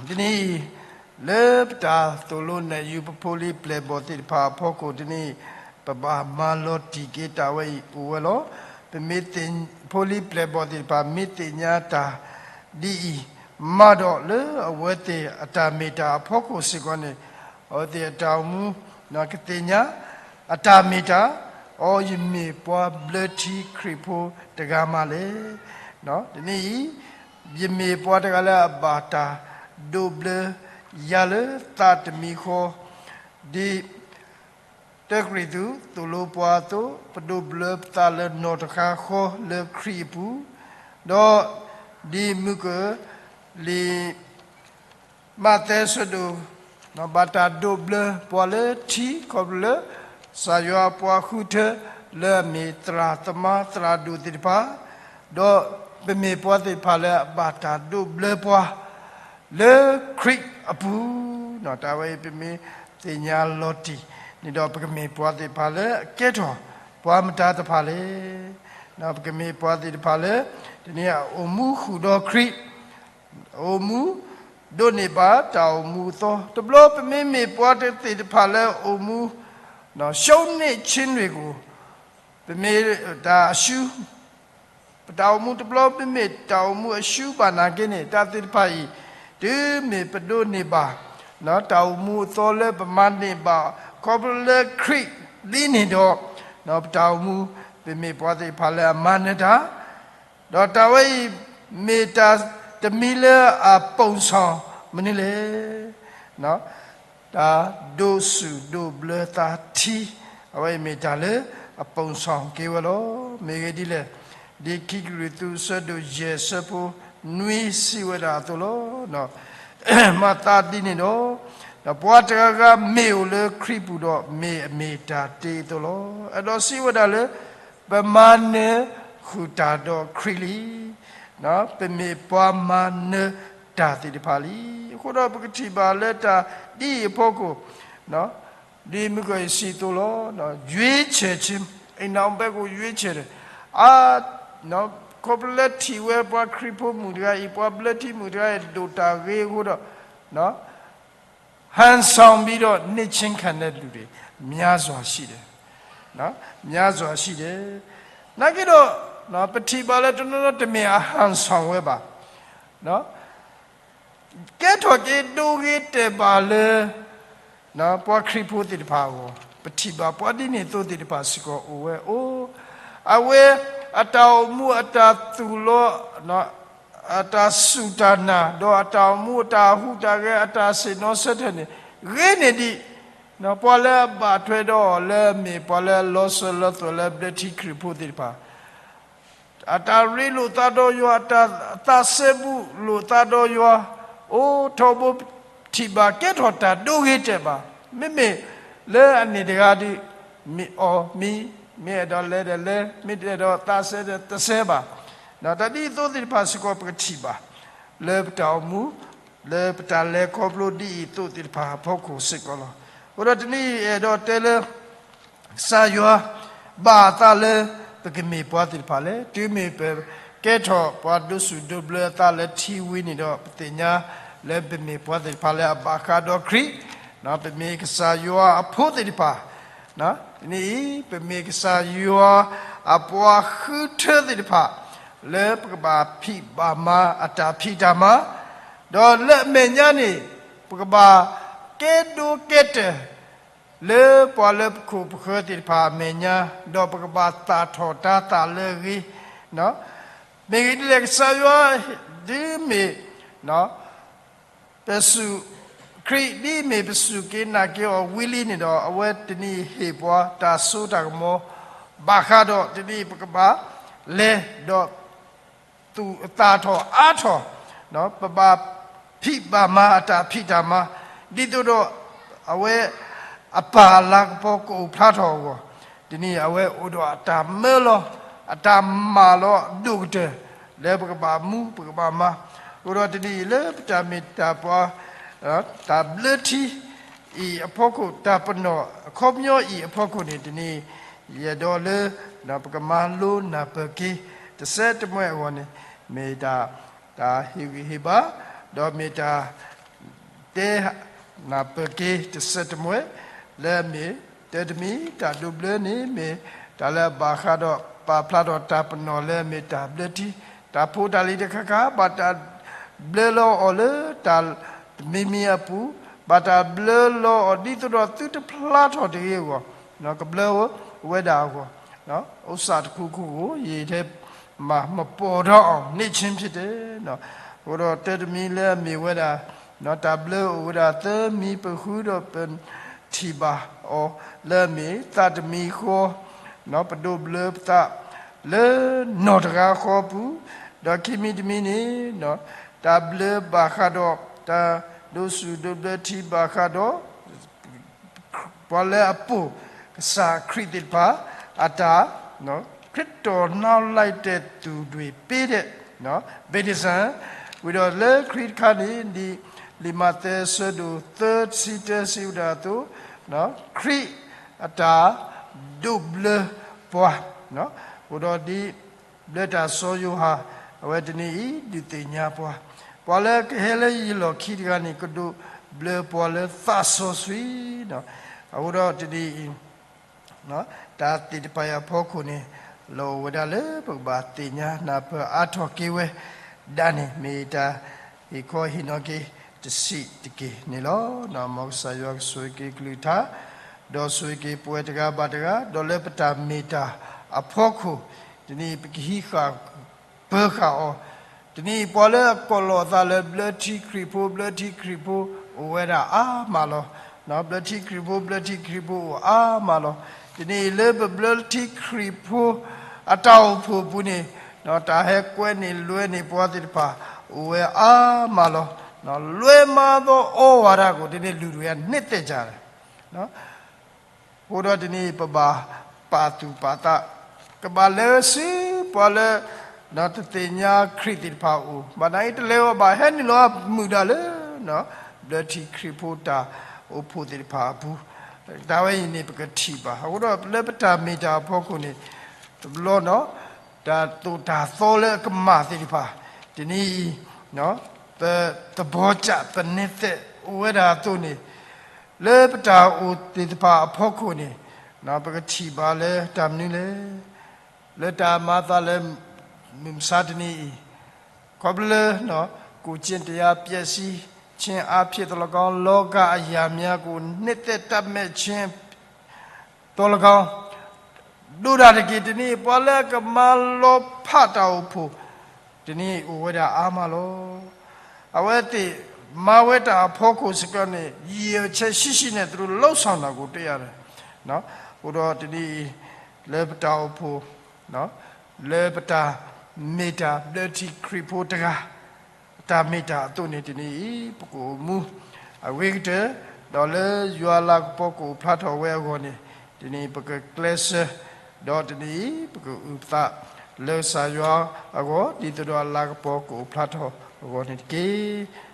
တနံၤအံၤ လၢပတၢ်သိၣ်လိနဲၣ်ယုာ် ပဖိလံၤပျဲၢ်ဘီၣ်သ့ၣ်တဖၣ်အဖီခိၣ် တနံၤအံၤ ပဘၣ်မၤလီၤတံၢ်က့ၤတၢ်ဝဲအံၤအိၣ်ဝဲလီၤ. ပမ့ၢ်သ့ၣ်, ဖိလံၤပျဲၢ်ဘီၣ်သ့ၣ်တဖၣ် မ့ၢ်သ့ၣ်ညါတၢ်ဒ်အံၤမးဒီး လၢအဝဲသ့ၣ်အတၢ်မ့ၢ်တၢ်အဖီခိၣ်စ့ၢ်ကီးန့ၣ် အဝဲသ့ၣ်အတၢ်အိၣ်မူ ကသ့ၣ်ညါ အတၢ်မ့ၢ်တၢ်, အိ ယမ့ၢ်ပှၤဘျၢထံခရံာ်ဖိတဂၤမးလဲၣ်. တနံၤအံၤ ယမ့ၢ်ပှၤတဂၤလၢအဘၣ်တၢ်ဒိးဘျၢယၤလၢသးတမံၤဃီ, ဒ်တၢကရံၣ်သူးသိၣ်လိပှၤအသိး ပဒိးဘျၢပသးလၢနီၢ်တဂၤဃီလၢခရံာ်အပူၤ, ဒီးဒ်မုၢ်ကၢၢ်လံာ် မးသဲအဆၢဒိၣ် ဘၣ်တၢ်ဒိးဘျၢပှၤလၢထံ ခီဖျိလၢ ကစၢ်ယွၤအပှၤဃုထၢလၢအမ့ၢ်သရၣ်သမါသရၣ်ဒိၣ်သ့ၣ်တဖၣ်, ဒီးပမ့ၢ်ပှၤသ့ၣ်တဖၣ်လၢအဘၣ်တၢ်ဒိးဘျၢပှၤ လၢခရံာ်အပူၤ, တၢ်ဝဲအံၤပမ့ၢ်သ့ၣ်ညါလီၤတံၢ်န့ၣ်ဒီး ပကမ့ၢ်ပှၤသ့ၣ်တဖၣ်လၢအကဲထီၣ်ပှၤမတၤတဖၣ်လဲၣ်. ပကမ့ၢ်ပှၤသ့ၣ်တဖၣ်လၢ တနံၤအံၤ အိၣ်မူဃုာ်ဒီးခရံာ် အိၣ်မူဒိးန့ၢ်ဘၣ်တၢ်အိၣ်မူအသီ, တဘျီပမ့ၢ်မ့ၢ်ပှၤသ့ၣ်တဖၣ်လၢအိၣ်မူ ရှုံးနိမ့်ခြင်းတွေကို ပမ့ၢ်တၢ်အရှုံး, ပတၢ်အိၣ်မူတဘျီမ့မ့ၢ်တၢ်အိၣ်မူအရှုံးဘၣ်နာ်က့န့ၣ် တၢ်သ့ၣ်တဖၣ်အံၤ တုၤမ့ၢ်ပဒိးန့ၢ်ဘၣ် တၢ်အိၣ်မူအသီလၢပမၤန့ၢ်ဘၣ် ခီဖျိလၢခရံာ်လံန့ၣ်ဒီး ပတၢ်အိၣ်မူ ပမ့ၢ်ပှၤသ့ၣ်တဖၣ်လၢအမၤနၢၤတၢ် ဒီးတၢ်ဝဲအံၤ မ့ၢ်တၢ်တမံၤလၢအ ပုံဆောင် မနုၤလဲၣ်. တၢ်ဒိးစူၢ်ဒိးဘျၢသးထံ, အဝဲအံၤမ့ၢ်တၢ်လၢအ ပုံဆောင် က့ၤဝဲလီၤ. မ့ၢ်ဂ့ၢ်ဒ်လဲၣ်, ဒ်ခံကရံၣ်သူးအဆၢဒိၣ်ယဲၢ် အဆၢဖိနွံစံးဝဲဒၣ်အသိးလီၤ. မၤသးဒ်န့ၣ်ဒီး, ဒီးပှၤတဂၤဂၤမ့ၢ်အိၣ်လၢခရံာ်ပူၤဒီး မ့ၢ်အမ့ၢ်တၢ်တ့အသိးလီၤ. အဲၣ်ဒိးစံးဝဲဒၣ်လၢ ပမၤနၢၤဃုာ်တၢ်ဒီးခရံာ်လံ. ပမ့ၢ်ပှၤမၤနၢၤတၢ်သ့ၣ်တဖၣ်လံ. အဃိဒီးပကထံၣ်ဘၣ်လၢတၢ်ဒ်အံၤအဖီခိၣ်, ဒ်မုၢ်ကီၢ်အံၤစံးအသိးလီၤ. ရွေးချယ်ခြင်း, အိမ်ထောင်ဘက်ကို ရွေးချယ်တယ်. အါ, ခီဖျိလၢထံၣ်ဝဲပှၤခရံာ်ဖိမုၣ်တဂၤအံၤ ပှၤဘျၢထံမုၣ်တဂၤအံၤ ဒိၣ်တၢ်ဂ့ၤအဃိဒီး ဟန်ဆောင်ပြီးတော့ နှစ်ချင်းခံတဲ့လူတွေ များစွာရှိတယ်. များစွာရှိတယ်. နာ်က့ဒီး ပထံၣ်ဘၣ်လၢတနီၤနီၤတမ့ၢ်အဟန်ဆောင်ဝဲဘၣ်. ကဲထီၣ်က့ၤဒိဂ့ၤတဲာ်ဘၣ်လၢ ပှၤခရံာ်ဖိသ့ၣ်တဖၣ်အဂီၢ်, ပထံၣ်ဘၣ်ပှၤဒ်န့ၣ်အသိးသ့ၣ်တဖၣ်စ့ၢ်ကီးအိၣ်ဝဲအိၣ်, အဝဲအတၢ်အိၣ်မူအတၢ်သူၣ်လီၤ အတၢ်စူၢ်တၢ်နာ် ဒီးအတၢ်အိၣ်မူအတၢ်ဟူးတၢ်ဂဲၤအတၢ်ဆ့ၣ်နီၤဆၢထၢၣ်န့ၣ် ဂ့ၤန့ၢ်ဒံး ပှၤလၢအဘၣ်ထွဲဒီးအီၤလၢအမ့ၢ်ပှၤလၢအလီၤစၢၤလီၤသွဲၣ်လၢဘျၢထံခရံာ်ဖိသ့ၣ်တဖၣ် အတၢ်ရ့လိာ်သးဒီးယွၤ, အတၢ်သးစဲဘူးလိာ်သးဒီးယွၤ, အိၣ်ထီဘိထံၣ်ဘၣ်ကဲထီၣ်တၢ်ဒိဂ့ၤတဲာ်ဘၣ်, မ့မ့ၢ်လၢအန့ၣ်တဂၤဒီး မ့ၢ်အီၣ်မံ, မ့ၢ်အဲၣ်ဒိးလဲၤဒီးလဲၤ, မ့ၢ်အဲၣ်ဒိးသးစဲဒီးသးစဲဘၣ်. တၢ်ဒ်သိးသ့ၣ်တဖၣ်စ့ၢ်ကီးပကထံၣ်ဘၣ် လၢပတၢ်အိၣ်မူ လၢပတၢ်လဲၤခီဖျိဒ်အံၤအသိးသ့ၣ်တဖၣ်အဖီခိၣ်စ့ၢ်ကီးလီၤ. အဃိဒီးတနံၤအံၤအဲၣ်ဒိးတဲလၢ ကစၢ်ယွၤ ဘၣ်အသးလၢ ပကမ့ၢ်ပှၤသ့ၣ်တဖၣ်လဲၣ်. တုၤမ့ၢ်ပကဲထီၣ်ပှၤဒိးစူၣ်ဒိးဘျၢအသးလၢထံဝံၤန့ၣ်ဒီး ပသ့ၣ်ညါလၢပမ့ၢ်ပှၤသ့ၣ်တဖၣ်လၢအဘၣ်ဃးဒီးခရံာ်, ပမ့ၢ်ကစၢ်ယွၤအဖိသ့ၣ်တဖၣ်, တနံၤအံၤ ပမ့ၢ်ကစၢ်ယွၤအပှၤဃုထၢသ့ၣ်တဖၣ် လၢပကဘၣ်ဖံးဘၣ်မၤအတၢ်ဖံးတၢ်မၤ, ဒီးလၢအမဲာ်ညါန့ၣ် ပကဘၣ်ကဲဒိကဲတၢၢ် လၢပှၤလၢပခိၣ်ပဃၢၤသ့ၣ်တဖၣ်အမဲာ်ညါ, ဒီးပကဘၣ်သၣ်ထီၣ်တၤသၣ်လၢအဂ့ၤ, မ့ၢ်ဂ့ၤဒ်လဲၣ် ကစၢ်ယွၤ ဒ်မ့ၢ် ပစူၢ် ခရံာ်ဒ်မ့ၢ်ပစူၢ်က့ၤနာ်က့ၤအီၤဝံၤလံန့ၣ်ဒီး အဝဲတနံၤဟ့ၣ်ပှၤတၢ်စိတၢ်ကမီၤ ဘၣ်ဃးဒီးတနံၤပကဘၣ်လဲၤဒီး သူၣ်အသၣ်ထီၣ်အါထီၣ်, ပဘၣ်ဖံးဘၣ်မၤအတၢ်ဖံးတၢ်မၤ, ဒ်သိးဒီး အဝဲ အပၢ်အလၤကပီၤကအိၣ်ဖျါထီၣ်အဂီၢ်, တနံၤအဝဲအိၣ်ဒီးအတၢ်မၢလီၤ, အတၢ်မၤလီၤအဒိၣ်ကတၢၢ် လၢပကဘၣ်မူပကဘၣ်မၤ, အဃိဒီးတနံၤအံၤလၢပတၢ်မ့ၢ်တၢ်ပှၤ တၢ်ဘျၢထံအံၤအဖီခိၣ် တၢ်ပနီၣ်အခီပညီအံၤအဖီခိၣ်န့ၣ် တနံၤအံၤ ယအဲၣ်ဒိးလၢ ပကမၤလိနၢ်ပၢၢ်က့ၤ တစဲးတမှဲအဂီၢ်န့ၣ် မ့ၢ်တၢ် တၢ်ဟ့ၣ်ဂံၢ်ဟ့ၣ်ဘါ, ဒီးမ့ၢ်တၢ် တဲနၢ်ပၢၢ်က့ၤတစဲးတမှဲ လၢအမ့ၢ် တၢတမံၤ တၢ်ဒိးဘျၢန့ၣ် မ့ၢ်တၢ်လၢအဘၣ်ဃးဒီး ပာ်ဖျါထီၣ်တၢ်ပနီၣ်လၢအမ့ၢ်တၢ်ဘျၢထံ, တၢ်ဖိတၢ်လံၤတခါခါ ဘၣ်တၢ်ဘျၢလီၤအီၤလၢတၢ်တမံၤမံၤအပူၤ, ဘၣ်တၢ်ဘျၢလီၤအီၤဒ်သိးဒီးသုတဖျါထီၣ်တဂ့ၤအဂီၢ်, ကဘျၢဝဲဒၣ်အဂီၢ်, ဥစ္စာတစ်ခုခုကို ရေထဲမှာ မပေါ်တော့အောင် နှစ်ခြင်းဖြစ်တယ်. အဃိဒီးတၢတမံၤလၢအမ့ၢ်ဝဲဒၣ် တၢ်ဘျၢအိၣ်ဝဲဒၣ်သၢမံၤ ပဃုဒီးပထံၣ်ဘၣ်အီၤ လၢအမ့ၢ်သးတမံၤဃီ ပဒိးဘျၢပသး လၢနီၢ်တဂၤဃီအပူၤ, ဒီးခံမံၤတမံၤန့ၣ် တၢ်ဘျၢဘၣ်ဃးဒီး တၢ်ဒိးစူၢ်ဒိးဘျၢထံဘၣ်ဃးဒီး ပှၤလၢအပိာ်ကစၢ်ခရံာ်သ့ၣ်တဖၣ် အတၢ် ခရစ်တော်နောက်လိုက်တဲ့သူတွေပေးတဲ့ ဗတ္တိဇံ ဝံၤဒီးလၢခရံာ်တခါန့ၣ် ဒ်လံာ်မးသဲအဆၢဒိၣ်သၢ တဆံတၢ စံးဝဲဒၣ်အသိး ခရံာ်အတၢ်ဒိးဘျၢပှၤ အဃိဒီးဒ် ဘျၢတၢ်စီယိၤဟၣ် အဝဲတနံၤအံၤ ဒုးသ့ၣ်ညါပှၤ, ပှၤလၢကဟဲလၢယလီၢ်ခံတဂၤန့ၣ် ကဒိးဘျၢပှၤလၢသးစီဆှံ အဃိဒီးတနံၤအံၤ တၢ်သ့ၣ်တဖၣ်အံၤအဖီခိၣ်န့ၣ် လီၤအိၣ်ဝဲဒၣ်လၢပကဘၣ်သ့ၣ်ညါနၢ်ပၢၢ်အါထီၣ်က့ၤဝဲဒၣ်န့ၣ် မ့ၢ်တၢ်ဟ့ၣ်ခီဟ့ၣ်နီၤက့ၤတဆံးတက့ၢ်န့ၣ်လီၤ. မ်ကစၢ်ယွၤကဆိၣ်ဂ့ၤက့ၤကလုၢ်ကထါ ဒီးဆိၣ်ဂ့ၤက့ၤပဝဲတဂၤဘၣ်တဂၤ ဒီးလၢပတၢ်မ့ၢ်တၢ်အဖီခိၣ် တနံၤအံၤပကဟံးဃာ်ပၢဃာ်အီၤ, တနံၤအံၤပှၤလၢအကိးလီၤအသးလၢဘျၢထံခရံာ်ဖိ ဘျၢထံခရံာ်ဖိ အိၣ်ဝဲဒၣ်အါမးလီၤ. ဘျၢထံခရံာ်ဖိ ဘျၢထံခရံာ်ဖိအိၣ်အါမးလီၤ. တနံၤအံၤလၢပဘျၢထံခရံာ်ဖိ အတၢ်အိၣ်ဖှိၣ်အပူၤန့ၣ် တၢ်ဟဲကွဲန့ၢ်လွဲန့ၢ်ပှၤသ့ၣ်တဖၣ် အိၣ်ဝဲအါမးလီၤ. လွဲမးသော ဩဝါဒကို ဒီနေ့ လူတွေက နှစ်သက်ကြတယ်. အဃိဒီးတနံၤအံၤ ပဘၣ်ပာ်သူၣ်ပာ်သး, ကဘၣ်လဲၤဝဲဆူပှၤလၢ တသ့ၣ်ညါခရံာ်သ့ၣ်တဖၣ်အအိၣ်, ဘၣ်ဆၣ်အံၤတလဲၤဝဲဘၣ် ဟဲနုာ်လီၤမုာ်ဒၣ်လၢ ဘျၢထံခရံာ်ဖိတၢ်အိၣ်ဖှိၣ်သ့ၣ်တဖၣ်အပူၤ, တၢ်ဝဲအံၤန့ၣ် ပကထံၣ်ဘၣ်. အဃိဒီးလၢပတၢ်မ့ၢ်တၢ်အဖီခိၣ်န့ၣ် တဘျီနီၤ တၢ်သိၣ်တၢ်သီလၢအကမၣ်သ့ၣ်တဖၣ် တနံၤအံၤ ပသဘောကျ ပနှစ်သက် အိၣ်ဝဲဒၣ်အသိးန့ၣ် လၢပတၢ်အိၣ်သ့ၣ်တဖၣ်အဖီခိၣ်န့ၣ် ပကထံၣ်ဘၣ်လၢတၢ်မနုၤလဲၣ်. လၢတၢ်မၤအသးလၢမုၢ်မဆါတနံၤအံၤ, ခီဖျိလၢ ကိုယ်ကျင့်တရားပျက်စီးခြင်းအားဖြင့်သော်လည်းကောင်း, လောကအရာများကို နှစ်သက်တပ်မက်ခြင်း သော်လည်းကောင်း, ဒိၣ်ဒၣ်တက့ၢ် တနံၤအံၤ ပှၤလၢအကမၤလီၤဖးတၢ်အိၣ်ဖှိၣ် တနံၤအံၤအိၣ်ဝဲဒၣ်အါမးလီၤ. အဝဲသ့ၣ်မၤဝဲတၢ်အဖီခိၣ်စ့ၢ်ကီးန့ၣ် ရည်ရွယ်ချက်ရှိရှိနဲ့ သူတို့လုပ်ဆောင်တာကို တွေ့ရတယ်. အဃိဒီးတနံၤအံၤ လၢပတၢ်အိၣ်ဖှိၣ် လၢပတၢ်မ့ၢ်တၢ်ဘျၢထံခရံာ်ဖိတဂၤ အတၢ်မ့ၢ်တၢ်အသိးန့ၣ် တနံၤအံၤ ပကအိၣ်မူအဂ့ၤကတၢၢ်, ဒီးလၢယွၤအလၤကပီၤကအိၣ်ဖျါထီၣ်ဝဲအဂီၢ်န့ၣ် တနံၤအံၤ ပကကျဲးစၢး, ဒီးတနံၤအံၤ ပကအုၣ်ပသးလၢကစၢ်ယွၤအဂီၢ် ဒ်သိးဒီးအလၤကပီၤကအိၣ်ဖျါထီၣ်အဂီၢ်န့ၣ်တက့ၢ်.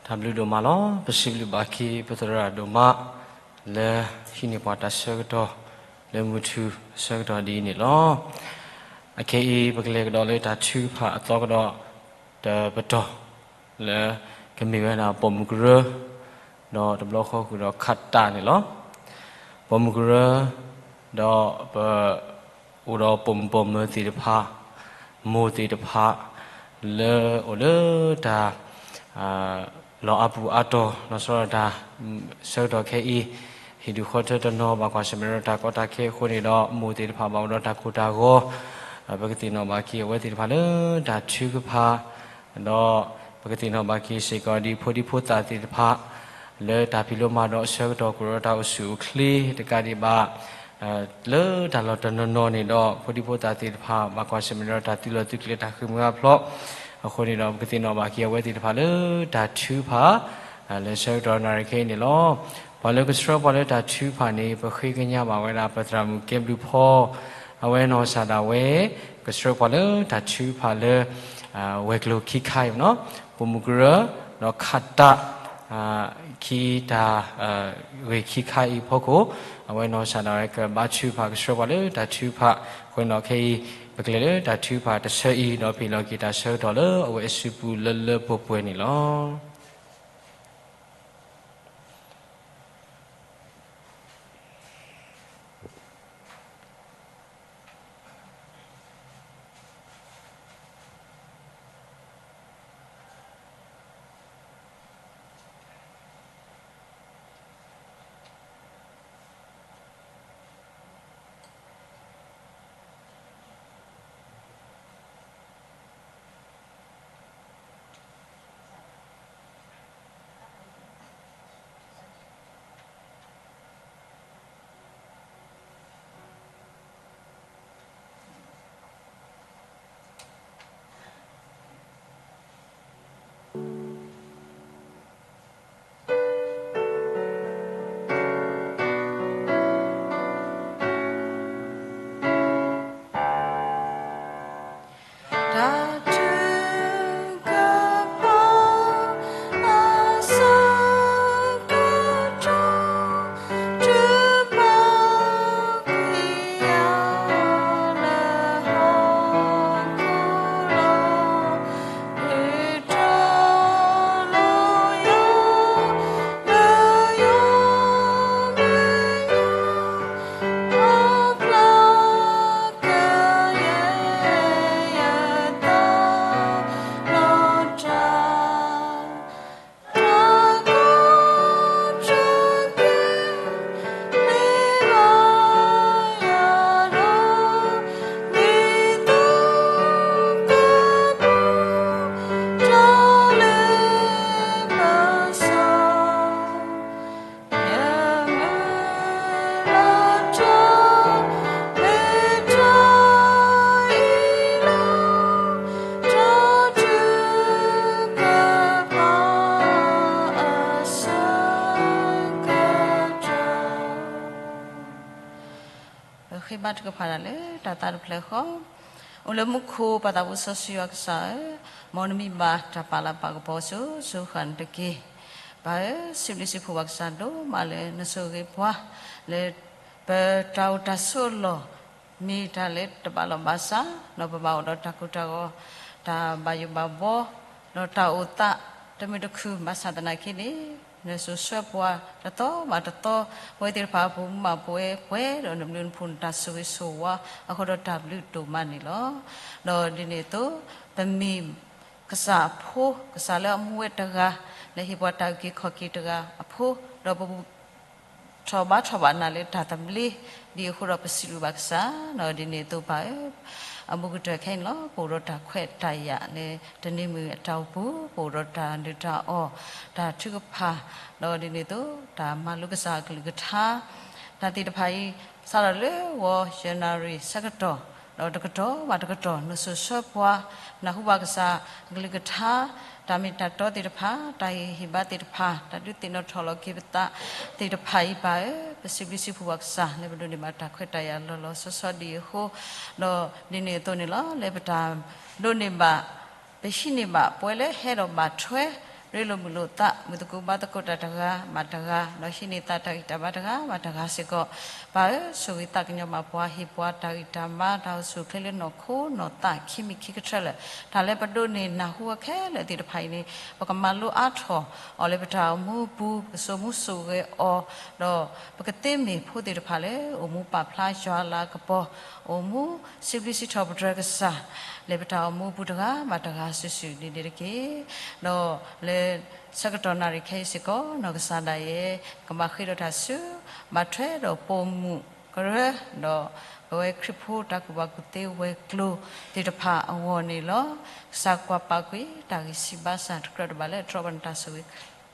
တၢ်ဘျုးဒိၣ်မးလီၤ. ပစံးဘျုးဘၣ်က့ၤပသရၣ်ဒိၣ်မး လၢဟံးန့ၢ်ပှၤတၢ်ဆၢကတီၢ် လၢမုၢ်ထူၣ်အဆၢကတီၢ်ဒ်အံၤန့ၣ်လီၤ. အခဲအံၤ ပကလဲၤကဒီးလၢတၢ်ထုကဖၣ်အသီကဒီးတပတီၢ် လၢကမ့ၢ်ဝဲဒၣ်ပိာ်မုၣ်ကရၢ ဒီးတဘျီဃီဃုာ်ဒီးခးတၢ်န့ၣ်လီၤ. ပိာ်မုၣ်ကရၢ ဒီးပ အိၣ်ဒီးပိာ်မုၣ်ပိာ်မၢၤသ့ၣ်တဖၣ်, မိၢ်သ့ၣ်တဖၣ်, လၢအိၣ်လၢတၢ် လီၤအါပူၤအါတီၤ လီၤဆီဒၣ်တၢ် ဆၢကတီၢ်ခဲအံၤ ဟ့ၣ်ဒုးဃီထၢတနီၤ ဘၣ်ကွၢ်ဆၢၣ်မဲာ်ဒီးတၢ်ကီတၢ်ခဲအဃိန့ၣ်ဒီး မိၢ်သ့ၣ်တဖၣ်ဘၣ်အိၣ်ဒီးတၢ်ကိၢ်တၢ်ဂီၤ, ပကသ့ၣ်နီၣ်ဘၣ်က့ၤအဝဲသ့ၣ်တဖၣ်လၢတၢ်ထုကဖၣ် ဒီးပကသ့ၣ်နီၣ်ဘၣ်က့ၤစ့ၢ်ကီးဒ်ဖိဒံဖိသၣ်သ့ၣ်တဖၣ် လၢတၢ်ဖံးလိမၤဒိးအဆၢကတီၢ် ကအိၣ်ဒီးတၢ်အိၣ်ဆူၣ်အိၣ်ချ့တကးဒံးဘၣ် လၢတၢ်လီၢ်တနီၤနီၤန့ၣ်ဒီး ဖိဒံဖိသၣ်သ့ၣ်တဖၣ် ဘၣ်ကွၢ်ဆၢၣ်မဲာ်ဒီးတၢ်သုးလီၢ်သုးကျဲတၢ်ဃ့ၢ်မှံဟးဖျိး, အဃိန့ၣ်ဒီး ပကသ့ၣ်နီၣ်ဘၣ်က့ၤအဝဲသ့ၣ်တဖၣ်လၢတၢ်ထုကဖၣ် လၢဆၢကတီၢ်နၣ်ရံၣ်ခဲအံၤန့ၣ်လီၤ. ပှၤလၢကဆှၢပှၤလၢတၢ်ထုကဖၣ်န့ၣ် ပဃ့ကညးဘၣ်ဝဲဒၣ် ပသရၣ်မုၣ်ကဲဘျုးဖီ အဝဲနီၢ်ကစၢ်ဒၣ်ဝဲ ကဆှၢပှၤလၢတၢ်ထုကဖၣ်လၢ ဝဲၤကျိၤခံခါအံၤနီၤ, ပိာ်မုၣ်ကရၢ ဒီးခးတၢ် ခံတၢ် ဂ့ၢ်ခံခါအံၤအဖီခိၣ်, အဝဲနီၢ်ကစၢ်ဒၣ်ဝဲကဘါထုကဖၣ် ကဆှၢပှၤလၢတၢ်ထုကဖၣ်, အဃိန့ၣ်ဒီးခဲအံၤ ပကလဲၤလၢတၢ်ထုကဖၣ်တဆၢအံၤ ဒီးပဟ့ၣ်လီၤက့ၤတၢ်ဆၢကတီၢ်လၢအဝဲအစုပူၤလၢလၢပှဲၤပှဲၤန့ၣ်လီၤ. ထုကဖၣ်တၢ်လၢတၢ်သးတဖျၢၣ်ဃီ, အိၣ်လၢမူခိၣ်ပၢ်သးဘိစီဆှံယွၤကစၢ်ဧၢ, မ်နမံၤဘၣ်တၢ်ပာ်လၤပာ်ကပီၤစိၤစိၤဃၣ်ဃၣ်န့ၣ်တက့ၢ်. ပၢ်ဧၢ, စံးဘျုးစံးဖှိၣ်ဘၣ်ကစၢ်ဒိၣ်မးလၢနဆိၣ်ဂ့ၤပှၤ လၢပတၢ်အိၣ်တၢ်ဆိးအလီၢ် မ့ၢ်တၢ်လၢတဘၣ်လိာ်ဘၣ်စး, ဒီးပဘၣ်အိၣ်ဒီးတၢ်ကိၢ်တၢ်ဂီၤ, တၢ်ဘၣ်ယိၣ်ဘၣ်ဘှီ, ဒီးတၢ်အိၣ်သးတမုာ်တခုၣ်ဘၣ်ဆၣ်သနာ်က့န့ၣ်, နစိာ်ဆှၢပှၤတသီဘၣ်တသီ, ပဝဲသ့ၣ်တဖၣ်အပူၤမုၣ်မးပဝဲပှဲၤဒီးနဘျုးနဖှိၣ် နတၢ်ဆိၣ်ဂ့ၤဆိၣ်ဝါအဃိဒီးတၢ်ဘျုးဒိၣ်မးန့ၣ်လီၤ. ဒီးဒ်န့ၣ်အသိး ပမ့ၢ်ကစၢ်အဖိ, ကစၢ်လၢအမူဝဲတဂၤ, လၢဟ့ၣ်ပှၤတၢ်အုၣ်က့ၤခီၣ်က့ၤတဂၤအဖိ, ဒီးပ ထီၣ်ဘါထီၣ်ဘၣ်နၤလၢတၢ်သဘျ့, ဒ်အဃိဒီးပစံးဘျုးဘၣ်ကစၢ်, ဒီးဒ်န့ၣ်အသိးပၢ်ဧၢ, အဘူးကတၢၢ်ခဲအံၤန့ၣ်လီၤ, ပအိၣ်ဒီးတၢ်ခွဲးတၢ်ယာ်လၢ တနံၤမုၢ်အတၢ်အိၣ်ပူၤ, ပအိၣ်ဒီးတၢ်ဒုၣ်တၢ်အီၣ်, တၢ်ထုကဖၣ်, ဒီးဒ်န့ၣ်အသိး တၢ်မၤလိကစၢ်အကလုၢ်ကထါ, တၢ်သ့ၣ်တဖၣ်အံၤ, စးထီၣ်လၢဂီၤယနူၤအါရံၤဆၢကတီၢ်, ဒီးတကတီၢ်ဘၣ်တကတီၢ် နစိာ်ဆှၢပှၤ, နၢ်ဟူဘၣ်ကစၢ်အကလုၢ်ကထါ, တၢ်မ့ၢ်တၢ်တီသ့ၣ်တဖၣ်, တၢ်ဟ့ၣ်ဂံၢ်ဟ့ၣ်ဘါသ့ၣ်တဖၣ်, တၢ်ဒုးသ့ၣ်နီၣ်ထီၣ်လီၤက့ၤပသးသ့ၣ်တဖၣ်အံၤပၢ်ဧၢ, ပစံးဘျုးစံးဖှိၣ်ဘၣ်ကစၢ် လၢပဒိးန့ၢ်ဘၣ်တၢ်ခွဲးတၢ်ယာ်လီၤလီၤဆီဆီဒ်အံၤအဃိ, ဒီးဒ်န့ၣ်အသိးန့ၣ်လီၤ, လၢပတၢ်ဒိးန့ၢ်ဘၣ် ပဟံးန့ၢ်ဘၣ်ပဝဲလၢဟဲဒီးဘၣ်ထွဲ ရ့လိာ်မုာ်လိာ်သး မုာ်သကိးဘါသကိးတၢ်တဂၤဘၣ်တဂၤ, ဒီးဟံးန့ၢ်သးတၢ်ဂံၢ်တၢ်ဘါတဂၤဘၣ်တဂၤစ့ၢ်ကီး, ပၢ်ဧၢ, ဆိၣ်ဂ့ၤသးကညီၤဘၣ်ပှၤ, ဟ့ၣ်ပှၤတၢ်ဂံၢ်တၢ်ဘါ တၢ်အိၣ်ဆူၣ်အိၣ်ချ့လၢနီၢ်ခိနီၢ်သးခံမံၤခံကတၢၢ်လၢာ်, တၢ်လၢပဒိးန့ၢ်နၢ်ဟူအခဲလၢာ်သ့ၣ်တဖၣ်အံၤန့ၣ်, ပကမၤလိအါထီၣ်အီၤလၢပတၢ်အိၣ်မူအပူၤ, ပကစိာ်မူစိာ်ဂဲၤအီၤ, ဒီးပကသ့မ့ၢ်ဖိသ့ၣ်တဖၣ်လၢ အိၣ်မူပာ်ဖျါယွၤအလၤကပီၤ, အိၣ်မူစံးဘျုးစံးထီၣ်ပတြၢၤကစၢ်, လၢပတၢ်အိၣ်မူအပူၤတဂၤဘၣ်တဂၤစုာ်စုာ်ဒ်န့ၣ်တက့ၢ်. ဒီးလၢဆၢကတီၢ်နၣ်ရံၣ်ခဲအံၤစ့ၢ်ကီး နီၢ်ကစၢ်ဒၣ်ယဲ ကဘၣ်ဃ့ထီၣ်တၢ်ဆူ ဘၣ်ထွဲဒီးပိာ်မုၣ်ကရၢ, ဒီးပဝဲခရံာ်ဖိတၢ်ကူၣ်ဘၣ်ကူၣ်သ့ဝဲၤကျိၤသ့ၣ်တဖၣ်အဂီၢ်န့ၣ်လီၤ. ကစၢ်ကွၢ်ပာ်ကွံာ်တၢ်ဂံၢ်စၢ်ဘါစၢ်တကြၢးတဘၣ်လၢ တြီဘၣ်နတၢ်ဆိၣ်ဂ့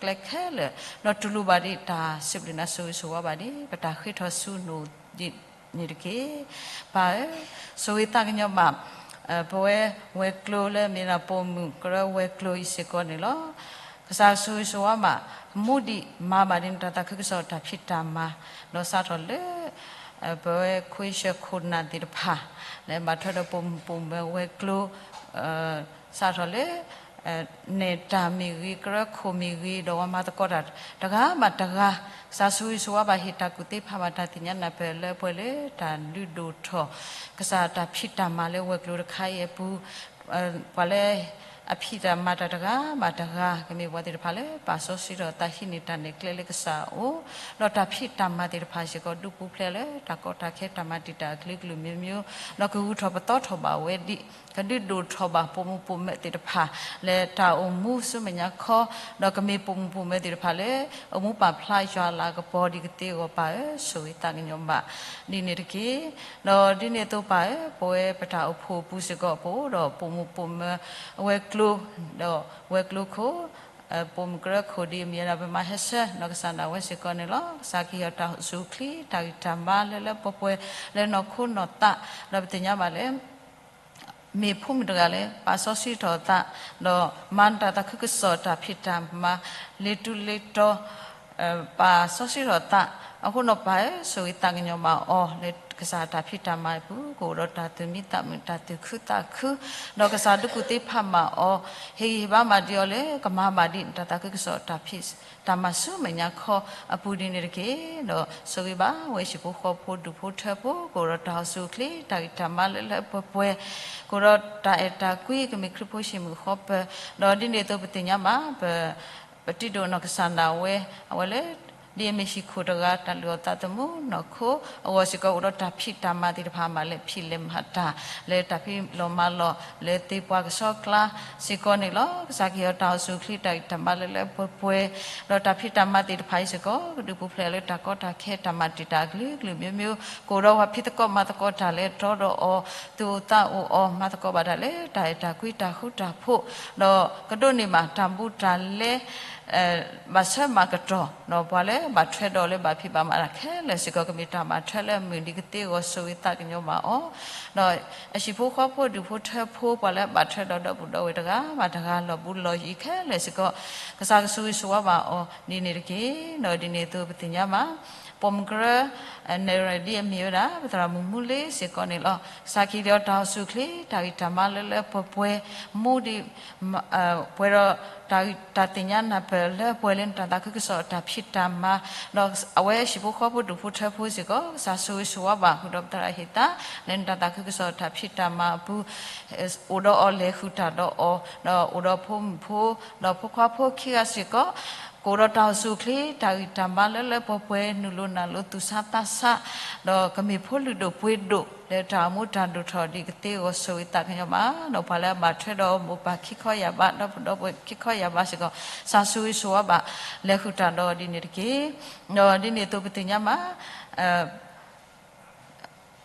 ၤကျဲခဲလၢာ်, ဒီးတူၢ်လိာ်ဘၣ်ဒံးတၢ်စံးဘျုးနၤ ဆိၣ်ဂ့ၤဆိၣ်ဝါဘၣ်ဒံး ပတၢ်ဃ့ထီၣ်ဆူနအိၣ်ဒ်န့ၣ်တက့ၢ်. ပၢ်ဧၢ, ဆိၣ်ဂ့ၤသးကညီၤဘၣ် ပဝဲဝဲၤကျိၤလၢမ့ၢ်ဒၣ်ပိာ်မုၣ်ကရၢဝဲၤကျိၤအံၤစ့ၢ်ကီးန့ၣ်လီၤ. ကစၢ်ဆိၣ်ဂ့ၤဆိၣ်ဝါဘၣ် မူဒံးမၤဘၣ်ဒံးနတၢ်သးခုကစီၣ်တၢ်ဖံးတၢ်မၤ, ဒီးစးထီၣ်လၢ ပဝဲခွ့ဆၢခိၣ်နၢ်သ့ၣ်တဖၣ် လၢဘၣ်ထွဲဒီးပိာ်မုၣ်ပိာ်မၢၤဝဲၤကျိၤ စးထီၣ်လၢ နဲၣ်တၢ်မ့ၢ်ဂ့ၤ ကရၢခိၣ်မ့ၢ်ဂ့ၤ ဒီးဝဲမၤသကိးတၢ်တဂၤဘၣ်တဂၤ, ကစၢ်ဆိၣ်ဂ့ၤဆိၣ်ဝါဘၣ် ဟ့ၣ်တၢ်ကူၣ်သ့ဖးဘၣ်တၢ်သ့ၣ်ညါနၢ်ပၢၢ်လၢပှဲၤလၢတၢ်လုၢ်ဒိၣ်ထီၣ် ကစၢ်တၢ်ဖံးတၢ်မၤလၢဝဲၤကျိၤတခါအံၤအပူၤ, ပှၤလၢအဖံးတၢ်မၤတၢ်တဂၤဘၣ်တဂၤ ကမ့ၢ်ပှၤသ့ၣ်တဖၣ်လၢ ပာ်စီဆှံထီၣ်သးဟံးန့ၢ်တၢ်နဲၣ်ကျဲလၢကစၢ်အအိၣ်, ဒီးတၢ်ဖံးတၢ်မၤသ့ၣ်တဖၣ်စ့ၢ်ကီး ဒုးပူၤဖျဲးလၢတၢ်ကီတၢ်ခဲတၢ်မၤတံာ်တာ်အကလုာ်ကလုာ်မျိုးမျိုး, ဒီးကဂုာ်ထီၣ်ပသီထီၣ်ဘၣ်ဝဲဒံး ကဒုးဒိၣ်ထီၣ်ဘၣ်ပိာ်မုၣ်ပိာ်မၢၤသ့ၣ်တဖၣ် လၢတၢ်အိၣ်မူဆူမဲာ်ညါခီ, ဒီးကမ့ၢ်ပိာ်မုၣ်ပိာ်မၢၤသ့ၣ်တဖၣ်လၢ အိၣ်မူပာ်ဖျါယွၤအလၤကပီၤဒ်ကသ့အဂီၢ် ပၢ်ဧၢ, ဆိၣ်ဂ့ၤသးကညီၤဘၣ် ဒ်န့ၣ်တက့ၢ်. ဒီးဒ်န့ၣ်အသိးပၢ်ဧၢ, ပဝဲပတၢ်အိၣ်ဖှိၣ်အပူၤစ့ၢ်ကီး ပအိၣ်ဒီးပိာ်မုၣ်ပိာ်မၢၤအဝဲၤကျိၤ, ဒီးဝဲၤကျိၤခိၣ် ပိာ်မုၣ်ကရၢခိၣ်ဒ်အမ့ၢ်ဝဲဒၣ် ပမၤဟဲဆၢ နီၢ်ကစၢ်ဒၣ်ဝဲစ့ၢ်ကီးန့ၣ်လီၤ. ကစၢ်ကဟ့ၣ်အီၤတၢ်အိၣ်ဆူၣ်အိၣ်ချ့ တၢ်ဂံၢ်တၢ်ဘါလၢလၢပှဲၤပှဲၤ လၢနီၢ်ခိနီၢ်သး, ဒီးပသ့ၣ်ညါဘၣ်လၢ မ့ၢ်ဖိမုၣ်တဂၤလၢ ပာ်စီဆှံထီၣ်သး, ဒီးမၤနတၢ်သးခုကစီၣ်တၢ်ဖံးတၢ်မၤ လ့ၤတူလ့ၤတီၤ ပာ်စီဆှံထီၣ်သး, အဃိန့ၣ်ပၢ်ဧၢ, ဆိၣ်ဂ့ၤသးကညီၤဘၣ်အီၤ လၢကစၢ်တၢ်ဖံးတၢ်မၤအပူၤ ကအိၣ်ဒီးတၢ်သူၣ်မံသးမုာ် တၢ်သူၣ်ခုသးခု, ဒီးကစၢ်ဒုးကူၣ်သ့ဖးမၤအီၤ, ဟ့ၣ်ဂံၢ်ဟ့ၣ်ဘါမၤဒံးအီၤလၢ ကမၤဘၣ်ဒံးနတၢ်သးခုကစီၣ်တၢ်ဖံး တၢ်မၤဆူမဲာ်ညါခီအပူၤဒ်န့ၣ်တက့ၢ်. ဒီးဆိၣ်ဂ့ၤဘၣ်ဝဲဟံၣ်ဖိဃီဖိဒူၣ်ဖိထၢဖိ ကအိၣ်ဒီးတၢ်အိၣ်ဆူၣ်အိၣ်ချ့ တၢ်ဂံၢ်တၢ်ဘါလၢလၢပှဲၤပှဲၤ, ကအိၣ်ဒီးတၢ်အဲၣ်တၢ်ကွံ ကမ့ၢ်ခရံာ်ဖိဟံၣ်မုၣ်ဃီပၢၤ, ဒီးဒ်န့ၣ်အသိးပသ့ၣ်ညါဘၣ် ပ ပတံၤဒိၣ်နီၢ်ကစၢ်ဒၣ်ဝဲ အဝဲလၢ ဒ်အမ့ၢ်ဟံၣ်ခိၣ်တဂၤ တၢ်လုၢ်အီၣ်သးသမူနီၢ်ခိအဂီၢ်စ့ၢ်ကီး အိၣ်ဒီးတၢ်ဖံးတၢ်မၤသ့ၣ်တဖၣ် မၤလဲၣ်ဖံးလဲၣ်မၤတၢ် လၢတၢ်ဖံးလီၢ်မၤလီၢ် လၢသ့ပှၤကဆှီကျါစ့ၢ်ကီးန့ၣ်လီၤ. ကစၢ်ကဟ့ၣ်အီၤတၢ်အိၣ်ဆူၣ်အိၣ်ချ့ တၢ်ဂံၢ်တၢ်ဘါလၢလၢပှဲၤပှဲၤ, ဒီးတၢ်ဖံးတၢ်မၤသ့ၣ်တဖၣ်အံၤစ့ၢ်ကီး ကဒုးပူၤဖျဲးလၢတၢ်ကီတၢ်ခဲ တၢ်မၤတံာ်တာ်အကလုာ်ကလုာ်မျိုးမျိုး, ကအိၣ်ဒီးပှၤဖံးသကိးမၤသကိးတၢ်လၢတြီဒီးအီၤ သူၣ်အိၣ်သးအိၣ်အီၤ မၤသကိးဘၣ်တၢ်လၢတၢ်အဲၣ်တၢ်ကွံ တၢ်ဃူတၢ်ဖိး, ဒီးကဒိးန့ၢ်ဘၣ်တၢ်ဘူးတၢ်လဲ ဘၣ်ဆၢမၤကတီၢ် ဒီးပှၤလၢဘၣ်ထွဲဒီးလၢဘၣ်ဖံးဘၣ်မၤတၢ်ခဲလၢာ်စ့ၢ်ကီး ကမ့ၢ်တၢ်ဘၣ်ထွဲလၢအမုာ်ဒ်ကသ့အဂီၢ် ဆိၣ်ဂ့ၤသးကညီၤဘၣ်အီၤ, ဒီးအဟံၣ်ဖိဃီဖိဒူၣ်ဖိထၢဖိ ပှၤလၢဘၣ်ထွဲဒီးဒီဘူးဒီဝဲၢ်တဂၤဘၣ်တဂၤ လီၤဘူးလီၤယံၤခဲလၢာ်စ့ၢ်ကီး ကစၢ်ကဆိၣ်ဂ့ၤဆိၣ်ဝါဘၣ်အီၤဒ်န့ၣ်တက့ၢ်. ဒီးဒ်န့ၣ်အသိးပသ့ၣ်ညါဘၣ် ပိာ်မုၣ်ကရၢ နဲၣ်ရွဲၣ်ဒ်အမ့ၢ်ဝဲဒၣ် ပသရၣ်မုၣ်မူလ့စ့ၢ်ကီးန့ၣ်လီၤ. ကစၢ်ကဟ့ၣ်ဒီးတၢ်အိၣ်ဆူၣ်အိၣ်ချ့ တၢ်ဂံၢ်တၢ်ဘါလၢလၢပှဲၤပှဲၤ မူဒံး ပှဲၤဒီး တၢ်သ့ၣ်ညါနၢ်ပၢၢ်လၢပှဲၤလၢနတၢ်သးခုကစီၣ်တၢ်ဖံးတၢ်မၤ, ဒီးအဝဲဟံၣ်ဖိဃီဖိဒူၣ်ဖိထၢဖိစ့ၢ်ကီး ကစၢ်ဆိၣ်ဂ့ၤဆိၣ်ဝါဘၣ် ဃုာ်ဒီးပသရၣ်ဟ့ၣ်သါ လၢနတၢ်သးခုကစီၣ်တၢ်ဖံးတၢ်မၤအပူၤ အိၣ်ဒီးအီၤလဲၤဃုာ်တၢ်ဒီးအီၤ, ဒီးအိၣ်ဒီးဖိမုၣ်ဖိ ဒီးဖိခွါဖိခံဂၤစ့ၢ်ကီး ကအိၣ်ဒီးတၢ်အိၣ်ဆူၣ်အိၣ်ချ့ တၢ်ဂံၢ်တၢ်ဘါလၢလၢပှဲၤပှဲၤ နုာ်လီၤနုာ်လီၤသူၣ်ဆါသးဆါ, ဒီးကမ့ၢ်ဖိလုၢ်ဒိၣ်ပှ့ၤဒိၣ် လၢတၢ်အိၣ်မူတၢ်ဒိၣ်ထီၣ်ဒ်ကသ့အဂီၢ်ဆိၣ်ဂ့ၤသးကညီၤဘၣ်, ဒီးပှၤလၢအဘၣ်ထွဲဒီးမိၢ်ပၢ်ခံခီယၢ်ဘး ဒီးပဒီပုၢ်ဝဲၢ်ခံခီယၢ်ဘးစ့ၢ်ကီး ကစၢ်ဆိၣ်ဂ့ၤဆိၣ်ဝါဘၣ် လဲၤဃုာ်တၢ်ဒီးဒ်န့ၣ်တက့ၢ်. ဒီးဒ်န့ၣ်အသိးပသ့ၣ်ညါဘၣ်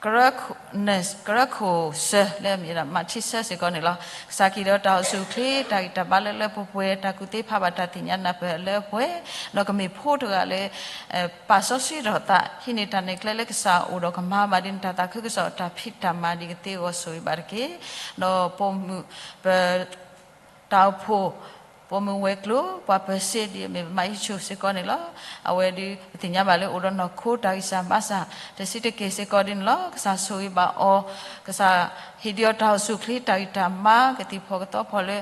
ကရၢခိၣ် ကရၢခိၣ်စၢလၢအမ့ၢ်ဒၣ် မၤထံစၢစ့ၢ်ကီးန့ၣ်လီၤ. ကစၢ်ကဟ့ၣ်ဒီးတၢ်အိၣ်ဆူၣ်အိၣ်ချ့ တၢ်ဂံၢ်တၢ်ဘါလၢလၢပှဲၤပှဲၤ တၢ်ကူၣ်သ့ဖးဘၣ်တၢ်သ့ၣ်ညါနၢ်ပၢၢ်လၢပှဲၤ, ဒီးကမ့ၢ်ဖိတဂၤလၢ ပာ်စီဆှံထီၣ်သး ဟံးန့ၢ်တၢ်နဲၣ်ကျဲလၢကစၢ်အအိၣ်ဒီးကမၤဘၣ်ဒ်နတၢ်သးခုကစီၣ်တၢ်ဖံးတၢ်မၤဒ်ကသ့အဂီၢ်ဆိၣ်ဂ့ၤဘၣ်တက့ၢ်. ဒီးပိာ်မုၣ် ပ တၢ်အိၣ်ဖှိၣ် ပိာ်မုၣ်ဝဲၤကျိၤ ပှၤပၢၤစ့ဒ်အမ့ၢ် မၤအံၣ်ဆူၣ်စ့ၢ်ကီးန့ၣ်လီၤ. အဝဲဒုး ပသ့ၣ်ညါဘၣ်လၢအိၣ်ဒီးနီၢ်ခိတၢ်ဂံၢ်စၢ်ဘါစၢ် တဆံးတက့ၢ်စ့ၢ်ကီးဒ်န့ၣ်လီၤ. ကစၢ်ဆိၣ်ဂ့ၤဘၣ်အီၤ, ကစၢ်ဟ့ၣ်ဒံးအီၤတၢ်အိၣ်ဆူၣ်အိၣ်ချ့ တၢ်ဂံၢ်တၢ်ဘါ ကသံၣ်ဖီၣ်ကသီဖီၣ်လၢ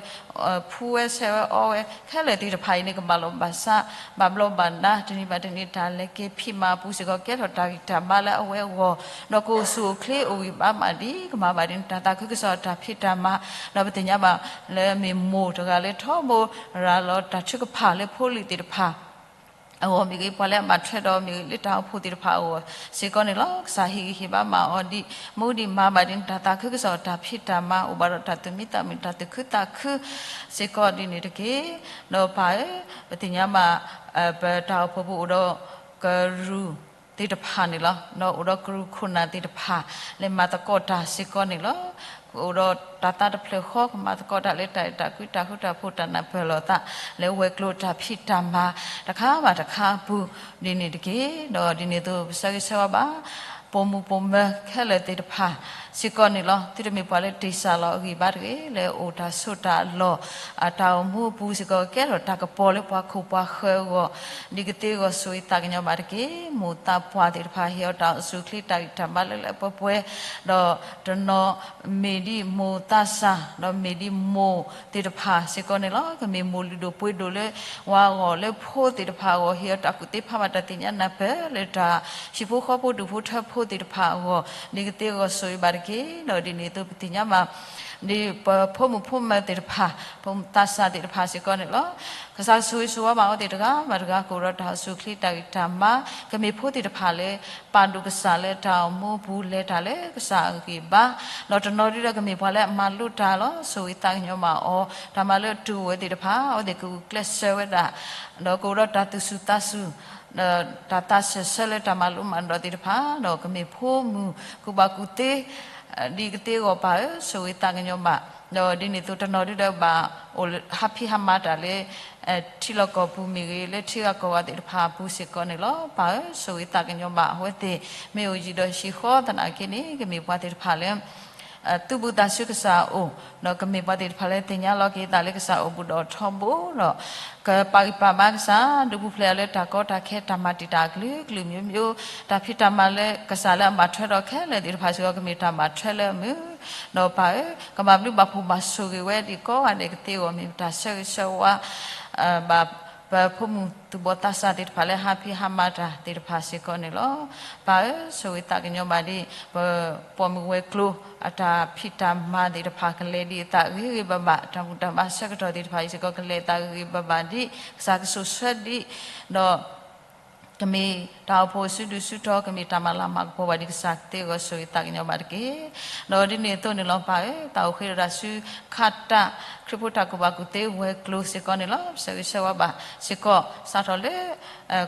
ဖှူဝဲဆဲးဝဲအီဝဲ ခဲလၢာ်သ့ၣ်တဖၣ်အံၤန့ၣ် ကဘၣ်လီၢ်ဘၣ်စး ဘၣ်ဘျီးဘၣ်ဒါ တနံၤဘၣ်တနံၤတၢ်လဲၤက့ၤဖံးမၤအပူၤစ့ၢ်ကီး ကဲထီၣ်တၢ်ဂံၢ်တၢ်ဘါလၢအဝဲအဂီၢ်, ဒီးကအိၣ်ဆူၣ်အိၣ်ချ့အိၣ်ဂံၢ်ဘါမးဒ် ကမၤဘၣ်ဒ်နတၢ်သးခုကစီၣ်တၢ်ဖံးတၢ်မၤ, ဒီးပသ့ၣ်ညါဘၣ်လၢမ့ၢ်မိၢ်တဂၤလၢထီဘိ ရၤလီၤတၢ်ထုကဖၣ်လၢဖိလံၤသ့ၣ်တဖၣ် အဂီၢ်မ့ၢ်ဂ့ၤ ပှၤလၢအဘၣ်ထွဲဒီးမ့ၢ်ဂ့ၤ လၢတၢ်အိၣ်ဖှိၣ်သ့ၣ်တဖၣ်အဂီၢ်စ့ၢ်ကီးန့ၣ်လီၤ. ကစၢ်ဟ့ၣ်ဂံၢ်ဟ့ၣ်ဘါမၤအီၤဒ်မူဒံး မၤဘၣ်ဒ်နတၢ်သးခုကစီၣ်တၢ်ဖံးတၢ်မၤ အိၣ်ဘၣ်ဒီးတၢ်သူၣ်မံသးမုာ် တၢ်သူၣ်ခုသးခုစ့ၢ်ကီးဒ်န့ၣ်တက့ၢ်. ဒီးပၢ်ဧၢ, ပသ့ၣ်ညါဘၣ် ပတၢ်အိၣ်ဖှိၣ်ပူၤအိၣ်ဒီး ကရူၢ်သ့ၣ်တဖၣ်န့ၣ်လီၤ. ဒီးအိၣ်ဒီးကရူၢ်ခိၣ်နၢ်သ့ၣ်တဖၣ် လဲၤမၤသကိးတၢ်စ့ၢ်ကီးန့ၣ်လီၤ. အိၣ်ဒီးတၢ်သးတဖျၢၣ်ဃီ ကမၤသကိးတၢ်လၢတၢ်အဲၣ်တၢ်ကွံ တၢ်ဃူတၢ်ဖိး တၢ်နၢ်ပၢၢ်လိာ်သး လၢဝဲၤကျိၤတၢ်ဖံးတၢ်မၤ တခါဘၣ်တခါအပူၤ ဒ်န့ၣ်တက့ၢ်. ဒီးဒ်န့ၣ်အသိး ပဆၢဂ့ၤဆၢဝါဘၣ် ပိာ်မုၣ်ပိာ်မၢခဲလၢာ်သ့ၣ်တဖၣ်စ့ၢ်ကီးန့ၣ်လီၤ. သုတမ့ၢ်ပှၤလၢတ့ၢ်စၢ်လီၤအဂံၢ်ဘါတဂ့ၤ လၢအိၣ်တၢ်ဆိးတၢ်လီၢ် အတၢ်အိၣ်မူအပူၤစ့ၢ်ကီး ကကဲထီၣ်တၢ်ကပီၤလၢပှၤခိၣ်ပှၤဃၢၤအဂီၢ် ဒ်ကသ့အဂီၢ်ဆိၣ်ဂ့ၤသးကညီၤဘၣ်တက့ၢ်. မိၢ်သးပှၢ်သ့ၣ်တဖၣ် ဟ့ၣ်အီၤတၢ်အိၣ်ဆူၣ်အိၣ်ချ့ တၢ်ဂံၢ်တၢ်ဘါလၢလၢပှဲၤပှဲၤ, ဒီးတနီၤမ့ၢ်ဒ်မိၢ်သးစၢ် ဒီးမ့ၢ်ဒ်မိၢ်သ့ၣ်တဖၣ်စ့ၢ်ကီးန့ၣ်လီၤ. ကမ့ၢ်မိၢ်လုၢ်ဒိၣ်ပှ့ၤဒိၣ်လၢဝၤအဂီၢ် လၢဖိသ့ၣ်တဖၣ်အဂီၢ် ဟ့ၣ်အီၤတၢ်ကူၣ်သ့ဖးဘၣ်တၢ်သ့ၣ်ညါနၢ်ပၢၢ်လၢတၢ်ဟံၣ်ဖိဃီဖိဒူၣ်ဖိထၢဖိသ့ၣ်တဖၣ်အဂီၢ် ဒ်ကသ့အဂီၢ်ဆိၣ်ဂ့ၤဘၣ်တက့ၢ်. ဒီးဒ်န့ၣ်အသိးပသ့ၣ်ညါဘၣ် ဒ်ပဖိမုၣ်ဖိမၢၤသ့ၣ်တဖၣ် ဖိမုၣ်သးစၢ်သ့ၣ်တဖၣ်စ့ၢ်ကီးန့ၣ်လီၤ. ကစၢ်ကဆိၣ်ဂ့ၤဆိၣ်ဝါဘၣ်အဝဲသ့ၣ်တဂၤဘၣ်တဂၤ ကအိၣ်ဒီးတၢ်အိၣ်ဆူၣ်အိၣ်ချ့ တၢ်ဂံၢ်တၢ်ဘါ ကမ့ၢ်ဖိသ့ၣ်တဖၣ်လၢ ပာ်ဒိၣ်ကစၢ်လၢတၢ်အိၣ်မူအပူၤ လဲၤတၢ်လၢကစၢ်အဂံၢ်ဘါ, ဒီးတနီၤဒုဒီးကမ့ၢ်ပှၤလၢအမၤလိတၢ်လီၤ. ဆိၣ်ဂ့ၤသးကညီၤဘၣ်အီၤ တၢ်မၤလိတုၤဝဲသ့ၣ်တဖၣ် အဝဲသ့ၣ်ကဂုာ်ကျဲးစၢးဝဲဒၣ် ဒီးကအိၣ်ဒီးတၢ်သူၣ်ဆူၣ်သးဆူၣ် တၢ်သးစၢၢ်ဆၢလၢတၢ်မၤလိမၤဒိးသ့ၣ်တဖၣ် ဒီးကမ့ၢ်ဖိမုၣ်ကူၣ်ဘၣ်ကူၣ်သ့ ဒ်ကသ့အဂီၢ်ပၢ်ဧၢ ဆိၣ်ဂ့ၤသးကညီၤဘၣ်, ဒီးဒ်န့ၣ်အသိးတနီၤဒုဒီးဘၣ်အိၣ်ဟးဖံးဟးမၤတၢ်လၢ ထံလီၢ်ကီၢ်ပူၤမ့ၢ်ဂ့ၤ လၢထံဂၤကီၢ်ဂၤသ့ၣ်တဖၣ်အပူၤစ့ၢ်ကီးန့ၣ်လီၤ. ပၢ်ဧၢ ဆိၣ်ဂ့ၤသးကညီၤဘၣ်အဝဲသ့ၣ် မ့ၢ်အိၣ်ယံၤဒီးဟံၣ်ဃီသနာ်က့န့ၣ် ကမ့ၢ်ပှၤသ့ၣ်တဖၣ်လၢ သူၣ်ဘူးသးဆူကစၢ်အအိၣ်, ဒီးကမ့ၢ်ပှၤသ့ၣ်တဖၣ်လၢသ့ၣ်ညါလီၤက့ၤသးလၢကစၢ်အိၣ်ဘူးဒီးထီဘိဒီး ကပာ်ဂံၢ်ပာ်ဘါကစၢ် ဒုးပူၤဖျဲးအီၤလၢတၢ်ကီတၢ်ခဲ တၢ်မၤတံာ်တာ်အကလုာ်ကလုာ်မျိုးမျိုး တၢ်ဖံးတၢ်မၤလၢကစၢ်လၢအဘၣ်ထွဲဒီးခဲလၢာ်သ့ၣ်တဖၣ်စ့ၢ်ကီး ကမ့ၢ်တၢ်ဘၣ်ထွဲလၢအမုာ်, ဒီးပၢ်ဧၢ ကဘၣ်ဘျုးဘၣ်ဖှိၣ်ဘၣ်ဆိၣ်ဂ့ၤဝဲဒ်ကိးဂၤဒဲးကသ့အဂီၢ် မ့ၢ်ပတၢ်ဆၢဂ့ၤဆၢဝါ ဘၣ် ပဖိမုၣ်သူၣ်ဘီၣ်သးစၢ်သ့ၣ်တဖၣ်လၢဟးဖံးဟးမၤတၢ်သ့ၣ်တဖၣ်စ့ၢ်ကီးန့ၣ်လီၤ. ပၢ်ဧၢ ဆိၣ်ဂ့ၤသးကညီၤဘၣ်ဒ် ပပိာ်မုၣ်ဝဲၤကျိၤ အတၢ်ဖံးတၢ်မၤသ့ၣ်တဖၣ် ကလဲၤဒ်အသးဂ့ၤဂ့ၤဘၣ်ဘၣ်, တၢ်ဘူၣ်တၢ်ဘါဆၢကတီၢ်သ့ၣ်တဖၣ်စ့ၢ်ကီး ကလဲၤအသးဂ့ၤဂ့ၤဘၣ်ဘၣ်ဒ် ကစၢ်ကဆိၣ်ဆၢဒ် ဒီး ကမ့ၢ်တၢ်အိၣ်ဖှိၣ်အစုဒုၣ်စုတီၤ ကမ့ၢ်တၢ်မၤလၤမၤကပီၤဘၣ်ဒ်ကစၢ်သ့အဂီၢ် ဆိၣ်ဂ့ၤသးကညီၤဘၣ်တက့ၢ်. ဒီးဒ်န့ၣ်အသိးန့ၣ်လီၤ ပၢ်ဧၢ တၢ်အိၣ်ဃ့ဒီးတၢ်ဆူခးတၢ် ခရံာ်ဖိတၢ်ကူၣ်ဘၣ်ကူၣ်သ့ဝဲၤကျိၤစ့ၢ်ကီးန့ၣ်လီၤ. ပဆၢဂ့ၤဆၢဝါဘၣ်စ့ၢ်ကီး စးထီၣ်လၢ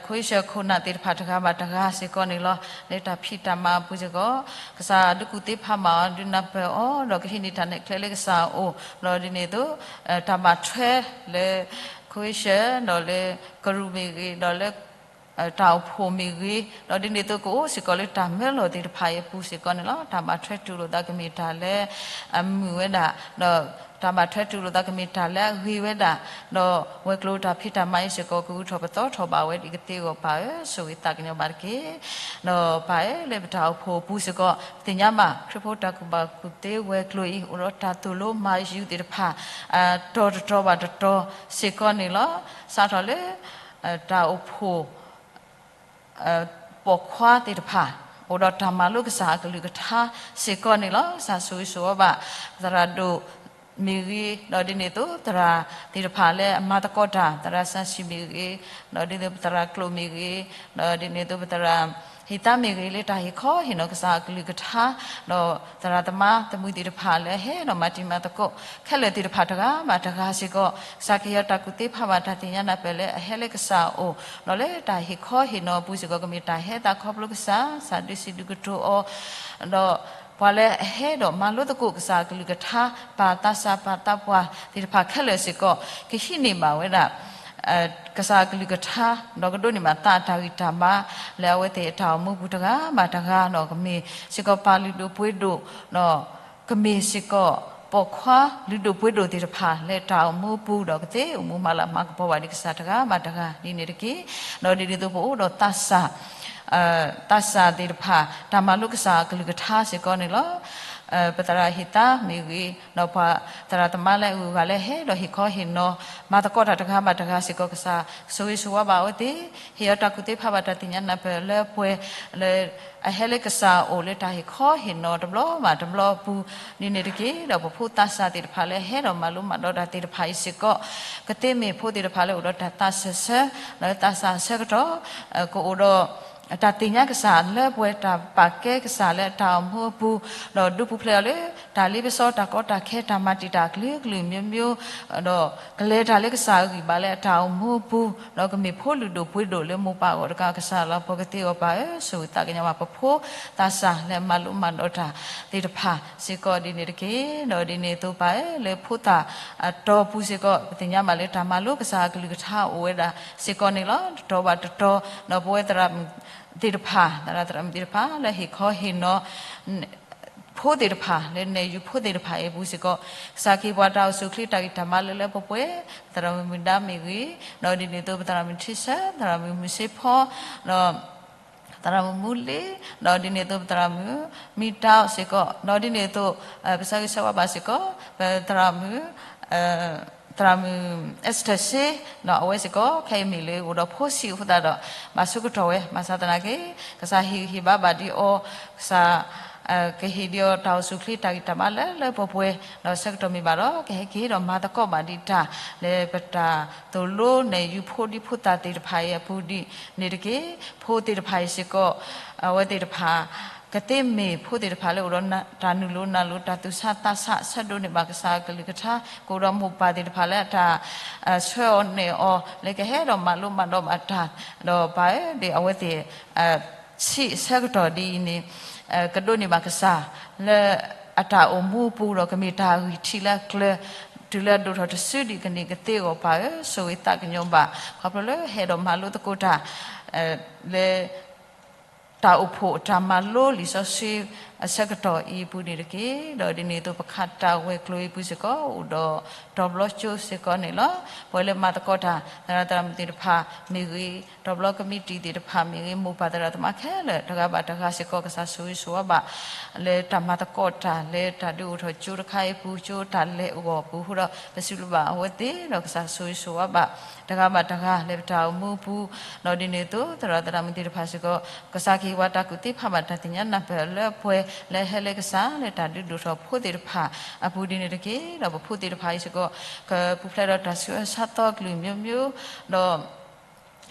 ခိၣ်ဆၢခိၣ်နၢ်သ့ၣ်တဖၣ်တဂၤဘၣ်တဂၤစ့ၢ်ကီးန့ၣ်လီၤ. လၢတၢ်ဖံးတၢ်မၤအပူၤစ့ၢ်ကီး ကစၢ်ဒုးကူၣ်သ့ဖးမၤအီၤ ဒုးနၢ်ပၢၢ်အီၤ ဒီးကဟံးန့ၢ်တၢ်နဲၣ်ကျဲလၢကစၢ်အအိၣ် ဒီးဒ်န့ၣ်အသိး တၢ်ဘၣ်ထွဲလၢ ခိၣ်ဆၢ ဒီးလၢကရူၢ်မ့ၢ်ဂ့ၤ ဒီးလၢ တၢ်အိၣ်ဖှိၣ်မ့ၢ်ဂ့ၤ, ဒီးဒ်န့ၣ်အသိးကအိၣ်စ့ၢ်ကီးလၢတၢ်မၢလီၤသ့ၣ်တဖၣ်အံၤအပူၤစ့ၢ်ကီးန့ၣ်လီၤ. တၢ်ဘၣ်ထွဲတူၢ်လိာ်သးကမ့ၢ်တၢ်လၢအမုာ်ဝဲဒၣ်, ဒီးတၢ်ဘၣ်ထွဲတူၢ်လိာ်သးကမ့ၢ်တၢ်လၢအဂ့ၤဝဲဒၣ်, ဒီးဝဲၤကျိၤတၢ်ဖံးတၢ်မၤအံၤစ့ၢ်ကီး ကဂုာ်ထီၣ်ပသီထီၣ်ဘၣ်ဝဲဒၣ်ကသ့အဂီၢ်ပၢ်ဧၢ, ဆိၣ်ဂ့ၤသးကညီၤဘၣ်တက့ၢ်. ဒီးပၢ်ဧၢ လၢပတၢ်အိၣ်ဖှိၣ်အပူၤစ့ၢ်ကီး ပသ့ၣ်ညါဘၣ် ခရံာ်ဖိတၢ်ကူၣ်ဘၣ်ကူၣ်သ့ဝဲၤကျိၤအံၤ အိၣ်ဒီးတၢ်သိၣ်လိမၤယူၤသ့ၣ်တဖၣ် တီၤတတီၤဘၣ်တတီၤစ့ၢ်ကီးန့ၣ်လီၤ. စးထီၣ်လၢ တၢ်အိၣ်ဖှိၣ် ပိာ်ခွါသ့ၣ်တဖၣ် အိၣ်ဒီးတၢ်မၤလိကစၢ်အကလုၢ်ကထါစ့ၢ်ကီးန့ၣ်လီၤ. ကစၢ်ဆိၣ်ဂ့ၤဆိၣ်ဝါဘၣ် သရၣ်ဒိၣ်မ့ၢ်ဂ့ၤ, ဒီးဒ်န့ၣ်အသိးသရၣ်သ့ၣ်တဖၣ်လၢအမၤသကိးတၢ် သရၣ်စၢ်ဆံၣ်မ့ၢ်ဂ့ၤ, ဒီးဒ်န့ၣ်ပသရၣ်ကျိာ်မ့ၢ်ဂ့ၤ, ဒီးဒ်န့ၣ်အသိးပသရၣ်ဟ့ၣ်သါမ့ၢ်ဂ့ၤ လၢတၢ်ဟ့ၣ်ခီဟ့ၣ်နီၤကစၢ်အကလုၢ်ကထါ, ဒီးသရၣ်သမါသမုၢ်သ့ၣ်တဖၣ်လၢအဟဲဒီးမၤတံၤမၤသကိး ခဲလၢာ်သ့ၣ်တဖၣ်တဂၤဘၣ်တဂၤစ့ၢ်ကီး ကစၢ်ကဟ့ၣ်အီၤတၢ်ကူၣ်သ့ဖးဘၣ်တၢ်သ့ၣ်ညါနၢ်ပၢၢ်လၢအဟဲလၢကစၢ်အအိၣ်, ဒီးလၢတၢ်ဟ့ၣ်ခီဟ့ၣ်နီၤအပူၤစ့ၢ်ကီး ကမ့ၢ်တၢ်ဟဲသးခီဖျိကစၢ်, ကစၢ်ဒုးစံးဒုးကတိၤအီၤ, ဒီးပှၤလၢအဟဲဒီးမၤလိသကိးကစၢ်အကလုၢ်ကထါ ပၢ်သးစၢ်ပၢ်သးပှၢ်သ့ၣ်တဖၣ်ခဲလၢာ်စ့ၢ်ကီး ကဟံးန့ၢ်ဘၣ်ဝဲဒၣ် ကစၢ်အကလုၢ်ကထါ, ဒီးကဒိးန့ၢ်ဘၣ်သးအတၢ်ဂံၢ်တၢ်ဘါ လၢအဝဲသ့ၣ်အတၢ်အိၣ်မူပူၤတဂၤဘၣ်တဂၤဒီး ကမ့ၢ်စ့ၢ်ကီးပၢ်လုၢ်ဒိၣ်ပှ့ၤဒိၣ်, ဒီးကမ့ၢ်စ့ၢ်ကီးပိာ်ခွါလုၢ်ဒိၣ်ပှ့ၤဒိၣ်သ့ၣ်တဖၣ် လၢတၢ်အိၣ်မူအပူၤ ဒီးကသ့အိၣ်မူမၤလၤမၤကပီၤဘၣ်ဒံးကစၢ်တဂၤဘၣ်တဂၤဒ်န့ၣ်တက့ၢ်. ဒီးဒ်န့ၣ်အသိးပအိၣ်ဒီးသးစၢ် သးစၢ်သ့ၣ်တဖၣ် တၢ်မၤလိကစၢ်အကလုၢ်ကထါစ့ၢ်ကီးန့ၣ်လီၤ. ပသရၣ်ဟ့ၣ်သါမ့ၢ်ဂ့ၤ, ဒီးပှၤသရၣ်သမါလၢအဂုၤအဂၤလၢအဟဲဒီးဟ့ၣ်ခီဟ့ၣ်နီၤ မၤသကိးတၢ်တဂၤဘၣ်တဂၤစ့ၢ်ကီး ကစၢ်ဆိၣ်ဂ့ၤဆိၣ်ဝါဘၣ်အဝဲသ့ၣ်, ဟ့ၣ်အီၤတၢ်ကူၣ်သ့ဖးဘၣ်တၢ်သ့ၣ်ညါနၢ်ပၢၢ်လၢပှဲၤ လၢအဟဲလၢကစၢ်အအိၣ်လၢတၢ်ဟ့ၣ်ခီဟ့ၣ်နီၤတဘျီဘၣ်တဘျီအပူၤဒ်န့ၣ်တက့ၢ်. ဒီးပဖိသးစၢ်သ့ၣ်တဖၣ်လၢအဟဲဒီးမၤလိမၤဒိးတၢ်သ့ၣ်တဖၣ်အံၤစ့ၢ်ကီး ကသ့မ့ၢ်ဖိသ့ၣ်တဖၣ်လၢအိၣ်ဒီးတၢ်သးစၢၢ်ဆၢ လၢသးစၢ်ဆၢကတီၢ် ကအိၣ်ဒီး တၢ်သ့ၣ်ညါကစၢ်လၢပှဲၤ တၢ်ပာ်ကဲကစၢ်လၢအတၢ်အိၣ်မူအပူၤ, ဒီးဒုးပူၤဖျဲးအီၤလၢ တၢ်လ့ပစီတၢ်ကီတၢ်ခဲ တၢ်မၤတံာ်တာ်အကလုာ်ကလုာ်မျိုးမျိုး, ဒီးကလဲၤတၢ်လၢကစၢ်အဂံၢ်ဘါလၢအတၢ်အိၣ်မူအပူၤ, ဒီးကမ့ၢ်ဖိလုၢ်ဒိၣ်ပှ့ၤဒိၣ်လၢမိၢ်ပၢ်အဂီၢ်တကး ကစၢ်လၢပှဲၤကသ့အဂီၢ်ပၢ်ဧၢ, ဆိၣ်ဂ့ၤသးကညီၤဘၣ်ပဖိသးစၢ်လၢမၤလိမၤဒိးတၢ်သ့ၣ်တဖၣ်စ့ၢ်ကီးဒ်န့ၣ်တက့ၢ်. ဒီးဒ်န့ၣ်အသိးပၢ်ဧၢ လၢဖိသၣ်အတီၤပူၤစ့ၢ်ကီး ပသ့ၣ်ညါဘၣ်လၢတၢ်မၤလိကစၢ်အကလုၢ်ကထါအိၣ်ဝဲဒၣ်စ့ၢ်ကီးန့ၣ်လီၤ. တတီၤဘၣ်တတီၤ ဒီးပဝဲသရၣ်မုၣ်သ့ၣ်တဖၣ် သရၣ်သရၣ်မုၣ်သ့ၣ်တဖၣ်လၢဟ့ၣ်ခီဟ့ၣ်နီၤ ဖိသ့ၣ်တဖၣ် လၢနဲၣ်ယူၤဖိသ့ၣ်တဖၣ်အံၤအပူၤစ့ၢ်ကီး ကစၢ်ကဟ့ၣ်ပှၤတၢ်အိၣ်ဆူၣ်အိၣ်ချ့တၢ်ဂံၢ်တၢ်ဘါလၢလၢပှဲၤပှဲၤ, သရၣ်မုၣ်မုၢ်ဒါမ့ၢ်ဂ့ၤ, ဒီးဒ်န့ၣ်အသိးပသရၣ်မုၣ်ထံဆၢ, သရၣ်မုၣ်မုၢ်စ့ဖီ, ဒီး သရၣ်မုၣ်မူလ့, ဒီးဒ်န့ၣ်အသိးပသရၣ်မုၣ်မံတၢ်စ့ၢ်ကီး, ဒီးဒ်န့ၣ်အသိး ပဆၢဂ့ၤဆၢဝါဘၣ်စ့ၢ်ကီး ပသရၣ်မုၣ် သရၣ်မုၣ် Esther စ့, ဒီးအဝဲစ့ၢ်ကီး ခဲအံၤမ့ၢ်လၢအိၣ်ဒီးဖိဆံးအဃိသတးဒီး ဘၣ်ဆၢကတီၢ်ဝဲ ဘၣ်ဆၣ်သနာ်က့ ကစၢ်ဟ့ၣ်ဂံၢ်ဟ့ၣ်ဘါဘၣ်ဒံးအီၤ, ကစၢ် ကဟ့ၣ်ဒံးအီၤတၢ်အိၣ်ဆူၣ်အိၣ်ချ့တၢ်ဂံၢ်တၢ်ဘါလၢလၢပှဲၤပှဲၤ, ဒီးဆၢကတီၢ်မ့ၢ်ဘၣ်ဒီး ကဟဲက့ၤဒီးမၤသကိးဘၣ်ဒံးတၢ် လၢပတၢ်သိၣ်လိနဲၣ်ယူၤဖိဒံဖိသၣ်သ့ၣ်တဖၣ်အံၤအပူၤဒ်န့ၣ်တက့ၢ်. ဖိသ့ၣ်တဖၣ်အံၤစ့ၢ်ကီး အဝဲသ့ၣ်တဖၣ် ကသ့မ့ၢ်ဖိသ့ၣ်တဖၣ်လၢအိၣ်ဒီးတၢ်နုာ်လိၤနၢ်လိၤ တၢ်သူၣ်ဆါသးဆး ဆၢဒိးန့ၢ်ဘၣ်ကစၢ်အကလုၢ်ကထါ, ကအိၣ်ဒီးမိၢ်ပၢ်သ့ၣ်တဖၣ်လၢအတၢ်ဆှၢအီၤနဲၣ်အီၤ လၢကဟဲဒီးမၤလိမၤဒိးဘၣ်တၢ်, ဒီးပၢ်ဧၢ ဒ်အဝဲသ့ၣ် ဆံးဆၢကတီၢ်ဒ်အံၤန့ၣ် ကဒိးန့ၢ်ဘၣ်ကစၢ် လၢအတၢ်အိၣ်မူအပူၤဒီး ကမ့ၢ်တၢ်ဂံၢ်ထံးလၢအကျၢၤ တုၤလၢအဒိၣ်ထီၣ်တစုဒံးကန့ၢ်ကသ့အဂီၢ်ပၢ်ဧၢ, ဆိၣ်ဂ့ၤသးကညီၤဘၣ် ခီဖျိလၢဟဲဒီးမၤလိသကိးတၢ် လၢ တၢ်အိၣ်ဖှိၣ်တၢ်မၤလိလံာ်စီဆှံ အဆၢကတီၢ်အံၤအပူၤန့ၣ်တက့ၢ်. ဒီးဒ်န့ၣ်အသိးပခးတၢ်ဝဲၤကျိၤအံၤပူၤစ့ၢ်ကီး အိၣ်ဒီးတီၤဘျီကၠိစ့ၢ်ကီးန့ၣ်လီၤ. ပဝဲလၢမၤသကိးတၢ် သရၣ်သရၣ်မုၣ်သ့ၣ်တဖၣ်မ့ၢ်ဂ့ၤ, တီၤဘျီကမံးတံာ်သ့ၣ်တဖၣ်မ့ၢ်ဂ့ၤ, မိၢ်ပၢ်သရၣ်သမါခဲလၢာ် တဂၤဘၣ်တဂၤစ့ၢ်ကီး ကစၢ်ဆိၣ်ဂ့ၤဆိၣ်ဝါဘၣ် လၢတၢ်မၤသကိးတၢ် လၢတၢ်ဒုးအိၣ်ထီၣ်ကၠိတခါအံၤအပူၤ ကၠိတၢ်လဲၤအဂီၢ်အပူၤအဃိဒီး ပစံးဘျုးဘၣ်အဝဲသ့ၣ်ဒီး ကစၢ်ဆိၣ်ဂ့ၤဆိၣ်ဝါဘၣ် တဂၤဘၣ်တဂၤလၢပတၢ်အိၣ်မူအပူၤ, ဒီးဒ်န့ၣ်အသိး သရၣ်သရၣ်မုၣ်သ့ၣ်တဖၣ်စ့ၢ်ကီး ကစၢ်ကဟ့ၣ်ပှၤတၢ်ကူၣ်သ့ဖးဘၣ်တၢ်သ့ၣ်ညါနၢ်ပၢၢ်လၢပှဲၤ လၢဟဲလၢကစၢ် လၢတၢ်ဒုးဒိၣ်ထီၣ်ဖိသ့ၣ်တဖၣ်အပူၤဒ်န့ၣ်တက့ၢ်. ဒီးပဖိသ့ၣ်တဖၣ်အံၤစ့ၢ်ကီး ကပူၤဖျဲးဒီးတၢ်ဆူးအၢဆါသီအကလုာ်မျိုးမျိုး, ဒီး ဟ့ၣ်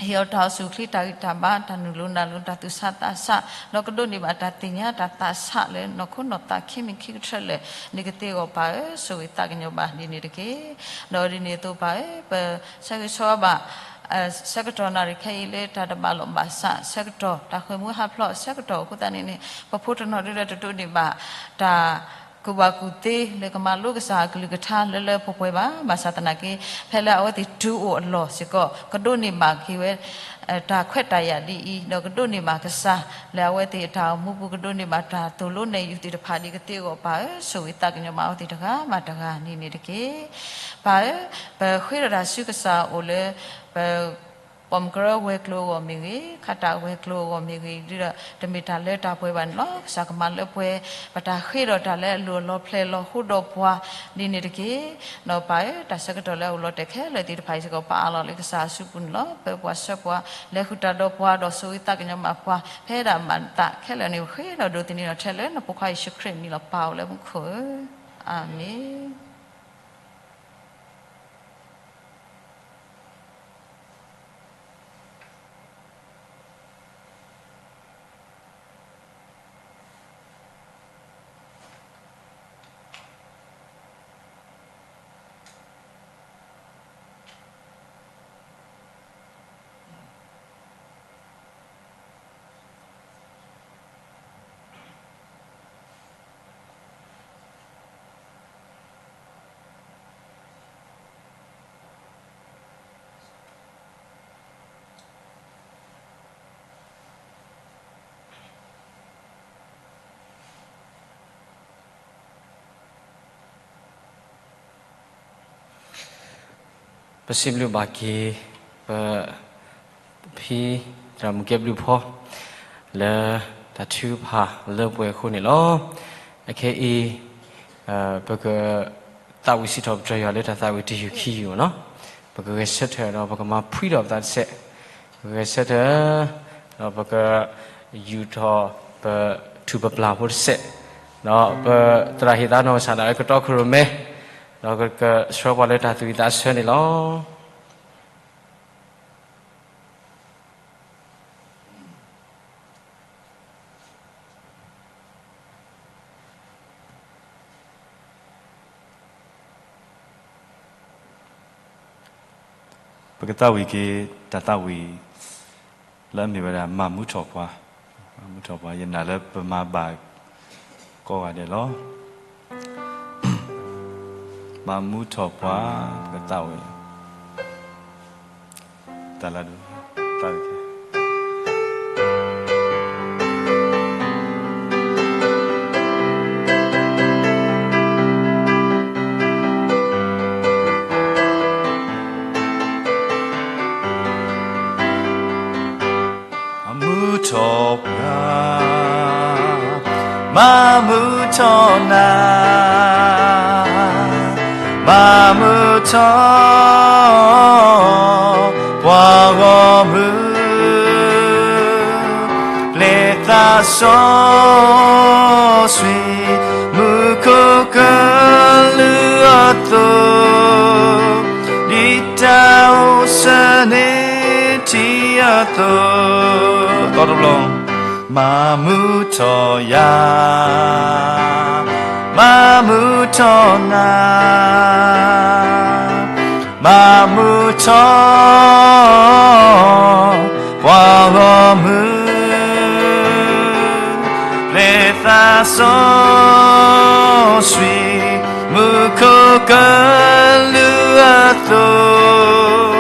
အီၤတၢ်အိၣ်ဆူၣ်အိၣ်ချ့တၢ်ဂံၢ်တၢ်ဘါ တၢ်နုာ်လိၤနၢ်လိၤ တၢ်သူၣ်ဆါသးဆး ဒီးကဒိးန့ၢ်ဘၣ်တၢ်သ့ၣ်ညါတၢ်သးဆးလၢနီၢ်ခိနီၢ်သးခံမံၤခံကတၢၢ်လၢာ်န့ၣ်ကသ့အဂီၢ်ပၢ်ဧၢ, ဆိၣ်ဂ့ၤသးကညီၤဘၣ်ဒ်န့ၣ်တက့ၢ်. ဒီးဒ်န့ၣ်အသိးပၢ်ဧၢ, ပဆၢဂ့ၤဆၢဝါဘၣ် ဆၢကတီၢ်နၣ်ရံၣ်ခဲအံၤလၢတၢ်တဘၣ်လိာ်ဘၣ်စးဆၢကတီၢ် တၢ်ဃ့ၢ်မှံဟးဖျိးဆၢကတီၢ်အဃိသတးန့ၣ်န့ၣ် ပဖိတနီၤဒုလၢတဒိးန့ၢ်ဘၣ်တၢ် ကူၣ်ဘၣ်ကူၣ်သ့လၢကမၤလိကစၢ်အကလုၢ်ကထါလၢလၢပှဲၤပှဲၤဘၣ်. ဘၣ်ဆၣ်သနာ်က့ ဖဲလၢအဝဲသ့ၣ်တုၤအိၣ်အလီၢ်စ့ၢ်ကီး ကဒိးန့ၢ်ဘၣ်က့ၤဝဲ တၢ်ခွဲးတၢ်ယာ်ဒ်အံၤ ဒီးကဒိးန့ၢ်ဘၣ်ကစၢ်လၢအဝဲသ့ၣ်အတၢ်အိၣ်မူပူၤ ကဒိးန့ၢ်ဘၣ်တၢ်သိၣ်လိနဲၣ်ယုၢ်သ့ၣ်တဖၣ်ဒ်ကသ့အဂီၢ် ပၢ်ဧၢ, ဆိၣ်ဂ့ၤသးကညီၤမၤအဝဲသ့ၣ်တဂၤဘၣ်တဂၤန့ၣ်န့ၣ်တက့ၢ်. ပၢ်ဧၢ, ပဃ့ဒီးတၢ်ဆူကစၢ်အအိၣ်လၢ ပ ပိာ်မုၣ်ကရၢဝဲၤကျိၤအဂီၢ်မ့ၢ်ဂ့ၤ, ခးတၢ်ဝဲၤကျိၤအဂီၢ်မ့ၢ်ဂ့ၤ, ဒ်ဒီးတမ့ၢ်တၢ်လၢတၢ်ပှဲၤဘၣ်န့ၣ်လီၤ. ကစၢ်ကမၤလၢပှဲၤ ပတၢ်ဃ့ဒီးတၢ်လၢအလီၢ်လီၤဖျဲၣ်လီၤဟူဒီးပှၤဒ်န့ၣ်တက့ၢ်. ဒီးပၢ်ဧၢ, တၢ်ဆၢကတီၢ်လၢအအိၣ်လီၤတဲာ်ခဲလၢာ်သ့ၣ်တဖၣ်အံၤစ့ၢ်ကီး ပအးလီၤလၢကစၢ်အစုပူၤန့ၣ်လီၤ. ပၢပှၤဆှၢပှၤ လဲၤဃုာ်တၢ်ဒီးပှၤ ဒီးဆိၣ်ဂ့ၤသးကညီၤမၤပှၤ ဖဲဒၣ်မၤသးခဲလၢာ်န့ၣ် ပဃ့ဒီးဒိးသန့ၤဒီးထဲလၢနဖိခွါယ့ၣ်ၡူးခရံာ်အမံၤလီၤ. ပၢ်အိၣ်လၢမူခိၣ်ဧၢ, အၤမ့ၣ်. ပစံးဘျုးဘၣ်က့ၤ ပ ဖံသရၣ်မုၣ်ကဲဘျုးဖီ လၢတၢ်ထုကဖၣ်လၢပှဲၤအဃိန့ၣ်လီၤ. အခဲအံၤ ပကသးဝံၣ်စံးထီၣ်ပတြၢၤယွၤလၢတၢ်သးဝံၣ်တယုၢ်ခံယုၢ်န့ၣ်လီၤ. ပကဂဲၤဆၢထၢၣ်ဒီးပကမၤဖှံထီၣ်ပသးတစဲး, ပကဂဲၤဆၢထၢၣ် ဒီးပကယူာ်ထီၣ်ပထူၣ်ပပျၢ်ဖိတစဲး, ဒီးပသရၣ်ဟ့ၣ်သါနီၢ်ကစၢ်ဒၣ်ဝဲကတီၢ်ခိၣ်ရိၣ်မဲ, ဒီးကဆှၢပှၤလၢတၢ်သူၣ်ဝံၣ်သးဆၢန့ၣ်လီၤ. ပကသးဝံၣ်က့ၤတၢ်သးဝံၣ် လၢအမ့ၢ်ဝဲဒၣ် မၤမူထီၣ်ပှၤ, မၤမူထီၣ်ပှၤ, ယနာ်လၢပမၤဘၣ်ကိးဂၤဒဲးလီၤ. မၤမူထီၣ်ပှၤ, ပကသးဝံၣ် တၢ်လၢဒိၣ် သးဝံၣ်က့ၤ မၤမူထီၣ်ပှၤ, မၤမူထီၣ်နၤ, မၤမူထီၣ် ပှၤဂီၢ်မုၢ်, ပျဲသးစီဆှံ, မူခိၣ်ကလူးအသိး, ဒ်တၢ်အိၣ်ဆၢန့ၢ်ထံအသိး, သီတဘျီ မၤမူထီၣ်ယၤ, မၤမူထီၣ်နၤ, မၤမူထီၣ် ပှၤဂီၢ်မုၢ်, ပျဲသးစီဆှံ, မူခိၣ်ကလူးအသိ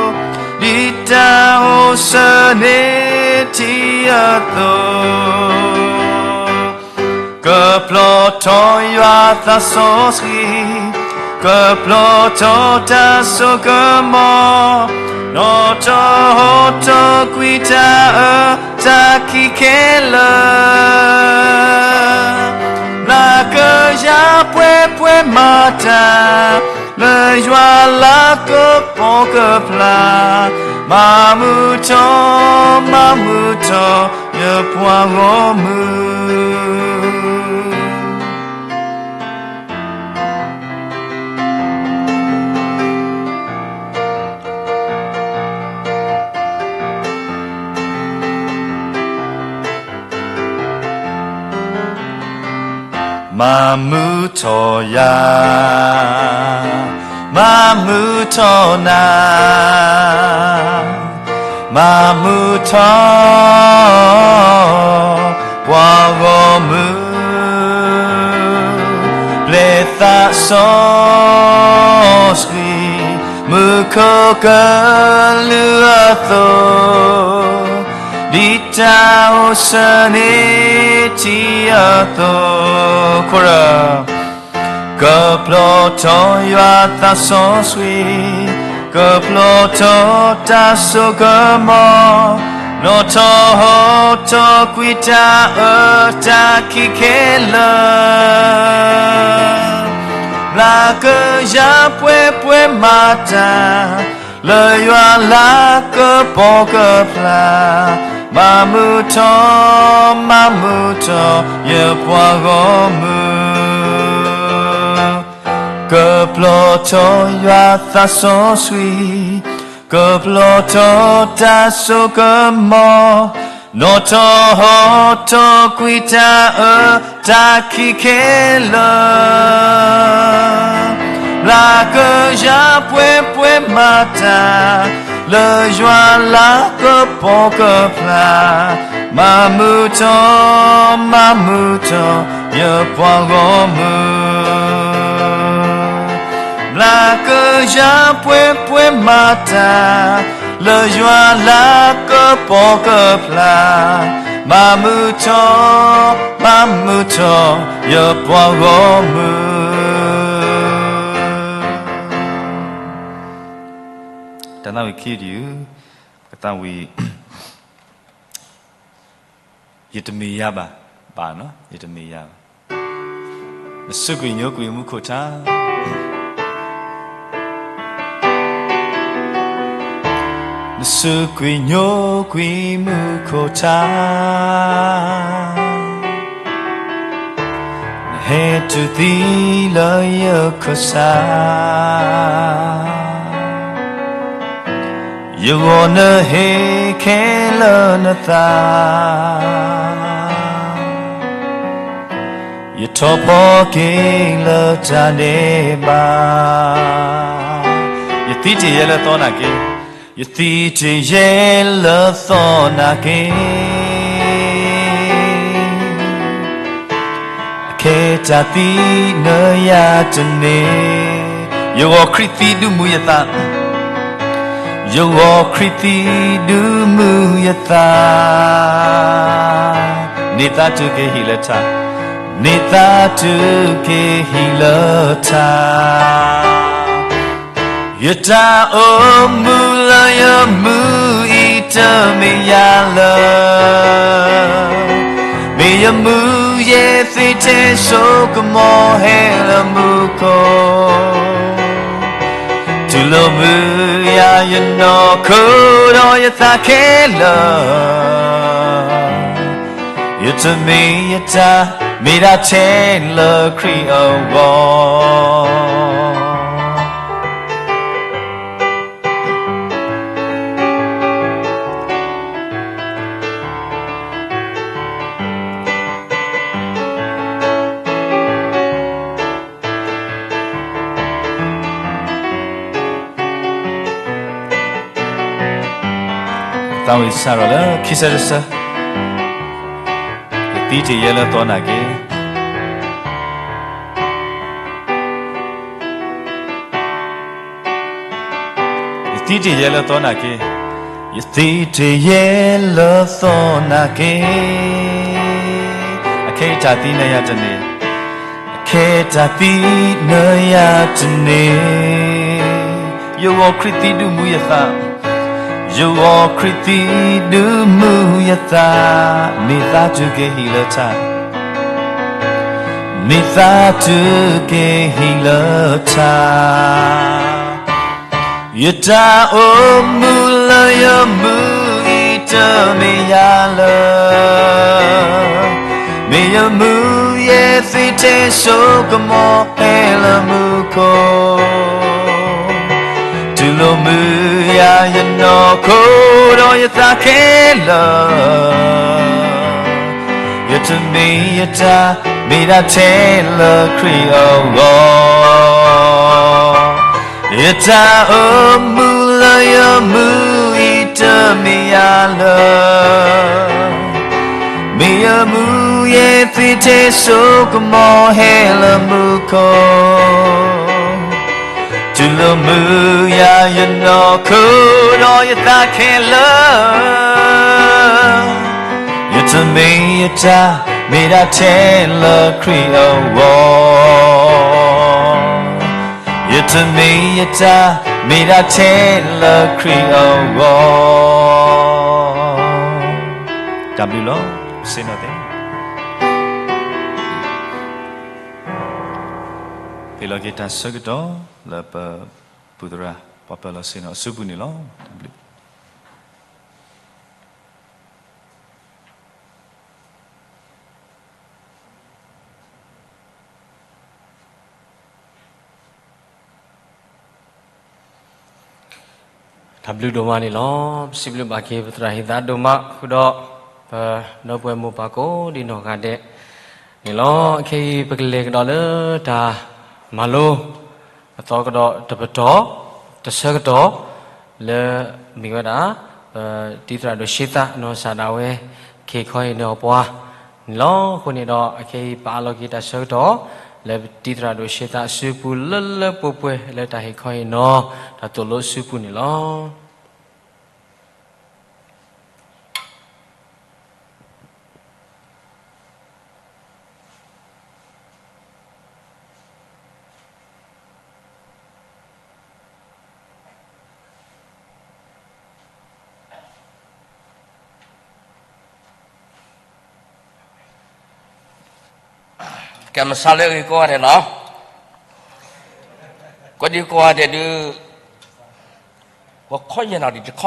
း, ဒ်တၢ်အိၣ်ဆၢန့ၢ်ထံအသိး, ကပျီထီၣ်ယွၤသးစီဆှံ, ကပျီထီၣ်တၢ်စိကမီၤ, နီၣ်ထီၣ်ဟီၣ်ထီၣ်ကွံာ်တၢ်အၢတၢ်ခံခဲလၢာ်, နၤကယၤပှဲၤပှဲၤမၤတၢ်, လၢယွၤလၤကပီၤကဖျါ, မၤမူထီၣ်, မၤမူထီၣ် ယပှၤဂီၢ်မုၢ် မၤမူထီၣ်ယၤ, မၤမူထီၣ်နၤ, မၤမူထီၣ် ပှၤဂီၢ်မုၢ်, ပျဲ သးစီဆှံ မူခိၣ်ကလူးအသိး, ဒ်တၢ်အိၣ်ဆၢန့ၢ်ထံအသိး, ခိၣ်ရၢ ကဖျီထီၣ်ယွၤသးစီဆှံ, ကဖျီထီၣ်တၢ်စိကမီၤ, နီၣ်ထီၣ်ဟီၣ်ထီၣ်ကွံာ်တၢ်အၢတၢ်ခံခဲလၢာ်, ဘျါကယၤပှဲၤပှဲၤမၤတၢ် လၢယွၤလၤကပီၤကဖျါ, မၤမုာ်ထီၣ် မၤမုာ်ထီၣ် ယပှၤဂီၢ်မုၢ်, ကဖျီထီၣ်ယွၤသးစီဆှံ, ကဖျီထီၣ်တၢ်စိကမီၤ, နီၣ်ထီၣ်ဟီၣ်ထီၣ်ကွံာ်တၢ်အၢတၢ်ခံခဲလၢာ်, ဘျါကယၤပှဲၤပှဲၤမၤတၢ် လၢယွၤလၤကပီၤကဖျါ, မၤမုာ်ထီၣ် မၤမုာ်ထီၣ် ယပှၤဂီၢ်မုၢ်, ဘျါကယၤပှဲၤပှဲၤမၤတၢ် လၢယွၤလၤကပီၤကဖျါ, မၤမုာ်ထီၣ် မၤမုာ်ထီၣ် ယပှၤဂီၢ်မုၢ်, တၢ်သးဝံၣ်ခံဒု, ကသးဝံၣ် ယတမ့ၢ်ယၤဘၣ်, ဘၣ်နီၤ ယတမ့ၢ်ယၤဘၣ်, နစူးကွံာ်ညိကွံာ်မူခိၣ်ထါ, နစူးကွံာ်ညိကွံာ်မူခိၣ်ထါ, နဟဲတုၤသံလၢယခိၣ်စါ ယဂီၢ်နဟ့ၣ်ခဲလၢာ်နသး, ယထီၣ်ဖီက့ၤလၢတၢ်ဒဲးဘး, ယသံတ့ၢ်ယဲလၢသီနာ်က့, ယသံတ့ၢ်ယဲလၢသီနာ်က့, အခဲတၢ်သံနၤယၤတန့ၢ်, ယဂီၢ်ခရံာ်သံဒုးမူယသး, ယဂီၢ်ခရံာ်သံဒုးမူယသး, န့ၢ်သါတုၤက့ၤဟံၣ်လၢထး, န့ၢ်သါတုၤက့ၤဟံၣ်လၢထး ယတၢ်အိၣ်မူလၢယမူအံၤတမ့ၢ်ယၤလၢ, မ့ၢ်ယမူယဲသ့ထဲစိကမီၤ ဟဲလၢမူခိၣ်, တူၢ်လိာ်မုာ်ယၤယနီၢ်ခိဒီးယသးခဲလၢာ်, ယတမ့ၢ်ယတၢ်မ့ၢ်ဒၣ်ထဲလၢခရံာ်အဂီၢ် သးဝံၣ်စးထီၣ်လၢခံဆၢတဆၢ, ယသံတ့ၢ်ယဲလၢသီနာ်က့, ယသံတ့ၢ်ယဲလၢသီနာ်က့, ယသံတ့ၢ်ယဲလၢသီနာ်က့, အခဲအံၤတၢ်သံနၤယၤတန့ၢ်, အခဲတၢ်သံနၤယၤတန့ၢ်, ယဂီၢ်ခရံာ်သံဒုးမူယသး, ယဂီၢ်ခရံာ်သံဒုးမူယသး, န့ၢ်သါတုၤက့ၤဟံၣ်လၢထး, န့ၢ်သါတုၤက့ၤဟံၣ်လၢထး ယတၢ်အိၣ်မူလၢယမူအံၤတမ့ၢ်ယၤလၢ, မ့ၢ်ယမူယဲသ့ထဲစိကမီၤဟဲလၢမူခိၣ်, တူၢ်လိာ်မုာ်ယၤယနီၢ်ခိဒီးယသးခဲလၢာ်, ယတမ့ၢ်ယတၢ်မ့ၢ်ဒၣ်ထဲလၢခရံာ်အဂီၢ် ယတၢ်အိၣ်မူလၢယမူအံၤတမ့ၢ်ယၤလၢ, မ့ၢ်ယမူ ယဲၢ်သွံၣ်ထ့စိကမီၤဟဲလၢမူခိၣ်, တူၢ်လိာ်မုာ်ယၤယနီၢ်ခိဒီးယသးခဲလၢာ်, ယတမ့ၢ်ယတၢ်မ့ၢ်ဒၣ်ထဲလၢခရံာ်အဂီၢ်, ယတမ့ၢ်ယတၢ်မ့ၢ်ဒၣ်ထဲလၢခရံာ်အဂီၢ်. တၢ်ဘျုးလီၤ. ဆ့ၣ်နီၤသ့ၣ် ဟ့ၣ်လီၤက့ၤတၢ်ဆၢကတီၢ်လၢပပုၢ်သရၣ် ပှၤပၢၤလီၢ်ဆ့ၣ်နီၤအစုပူၤန့ၣ်လီၤ. တၢ်ဘျုး တၢ်ဘျုးဒိၣ်မးန့ၣ်လီၤ. ပစံးဘျုးဘၣ်က့ၤပသရၣ်ဟ့ၣ်သးဒိၣ်မးဃုာ်ဒီး ပဒီပုၢ်ဝဲၢ်မိၢ်ပၢ်ကိးဒံနီၢ်ဂၤဒဲးန့ၣ်လီၤ. ခဲအံၤပကလဲၤကဒီးလၢတၢ်မၤလိ အသီကဒီးတပတီၢ် တဆၢကတီၢ် လၢမ့ၢ်ဝဲဒၣ် ပတံၤသရၣ်ဒိၣ်ဆ့သးနီၢ်စၢ်ဒၣ်ဝဲ ကဟ့ၣ်ခီဟ့ၣ်နီၤပှၤန့ၣ်လီၤ. အဃိန့ၣ်ဒီး အခဲအံၤပအးလီၤက့ၤတၢ်ဆၢကတီၢ် လၢပတံၤသရၣ်ဒိၣ်ဆ့သးအစုပူၤလၢလၢပှဲၤပှဲၤ လၢတၢ်ဟ့ၣ်ခီဟ့ၣ်နီၤ တၢ်သိၣ်လိအစုပူၤန့ၣ်လီၤ. ကဲ မဆါလၢအဂ့ၤကိးဂၤဒဲးလီၤ. ကိးဒံကိးဂၤဒဲးဒုး ဂီၤခီယဲၢ်နၣ်ရံၣ်တခီဒ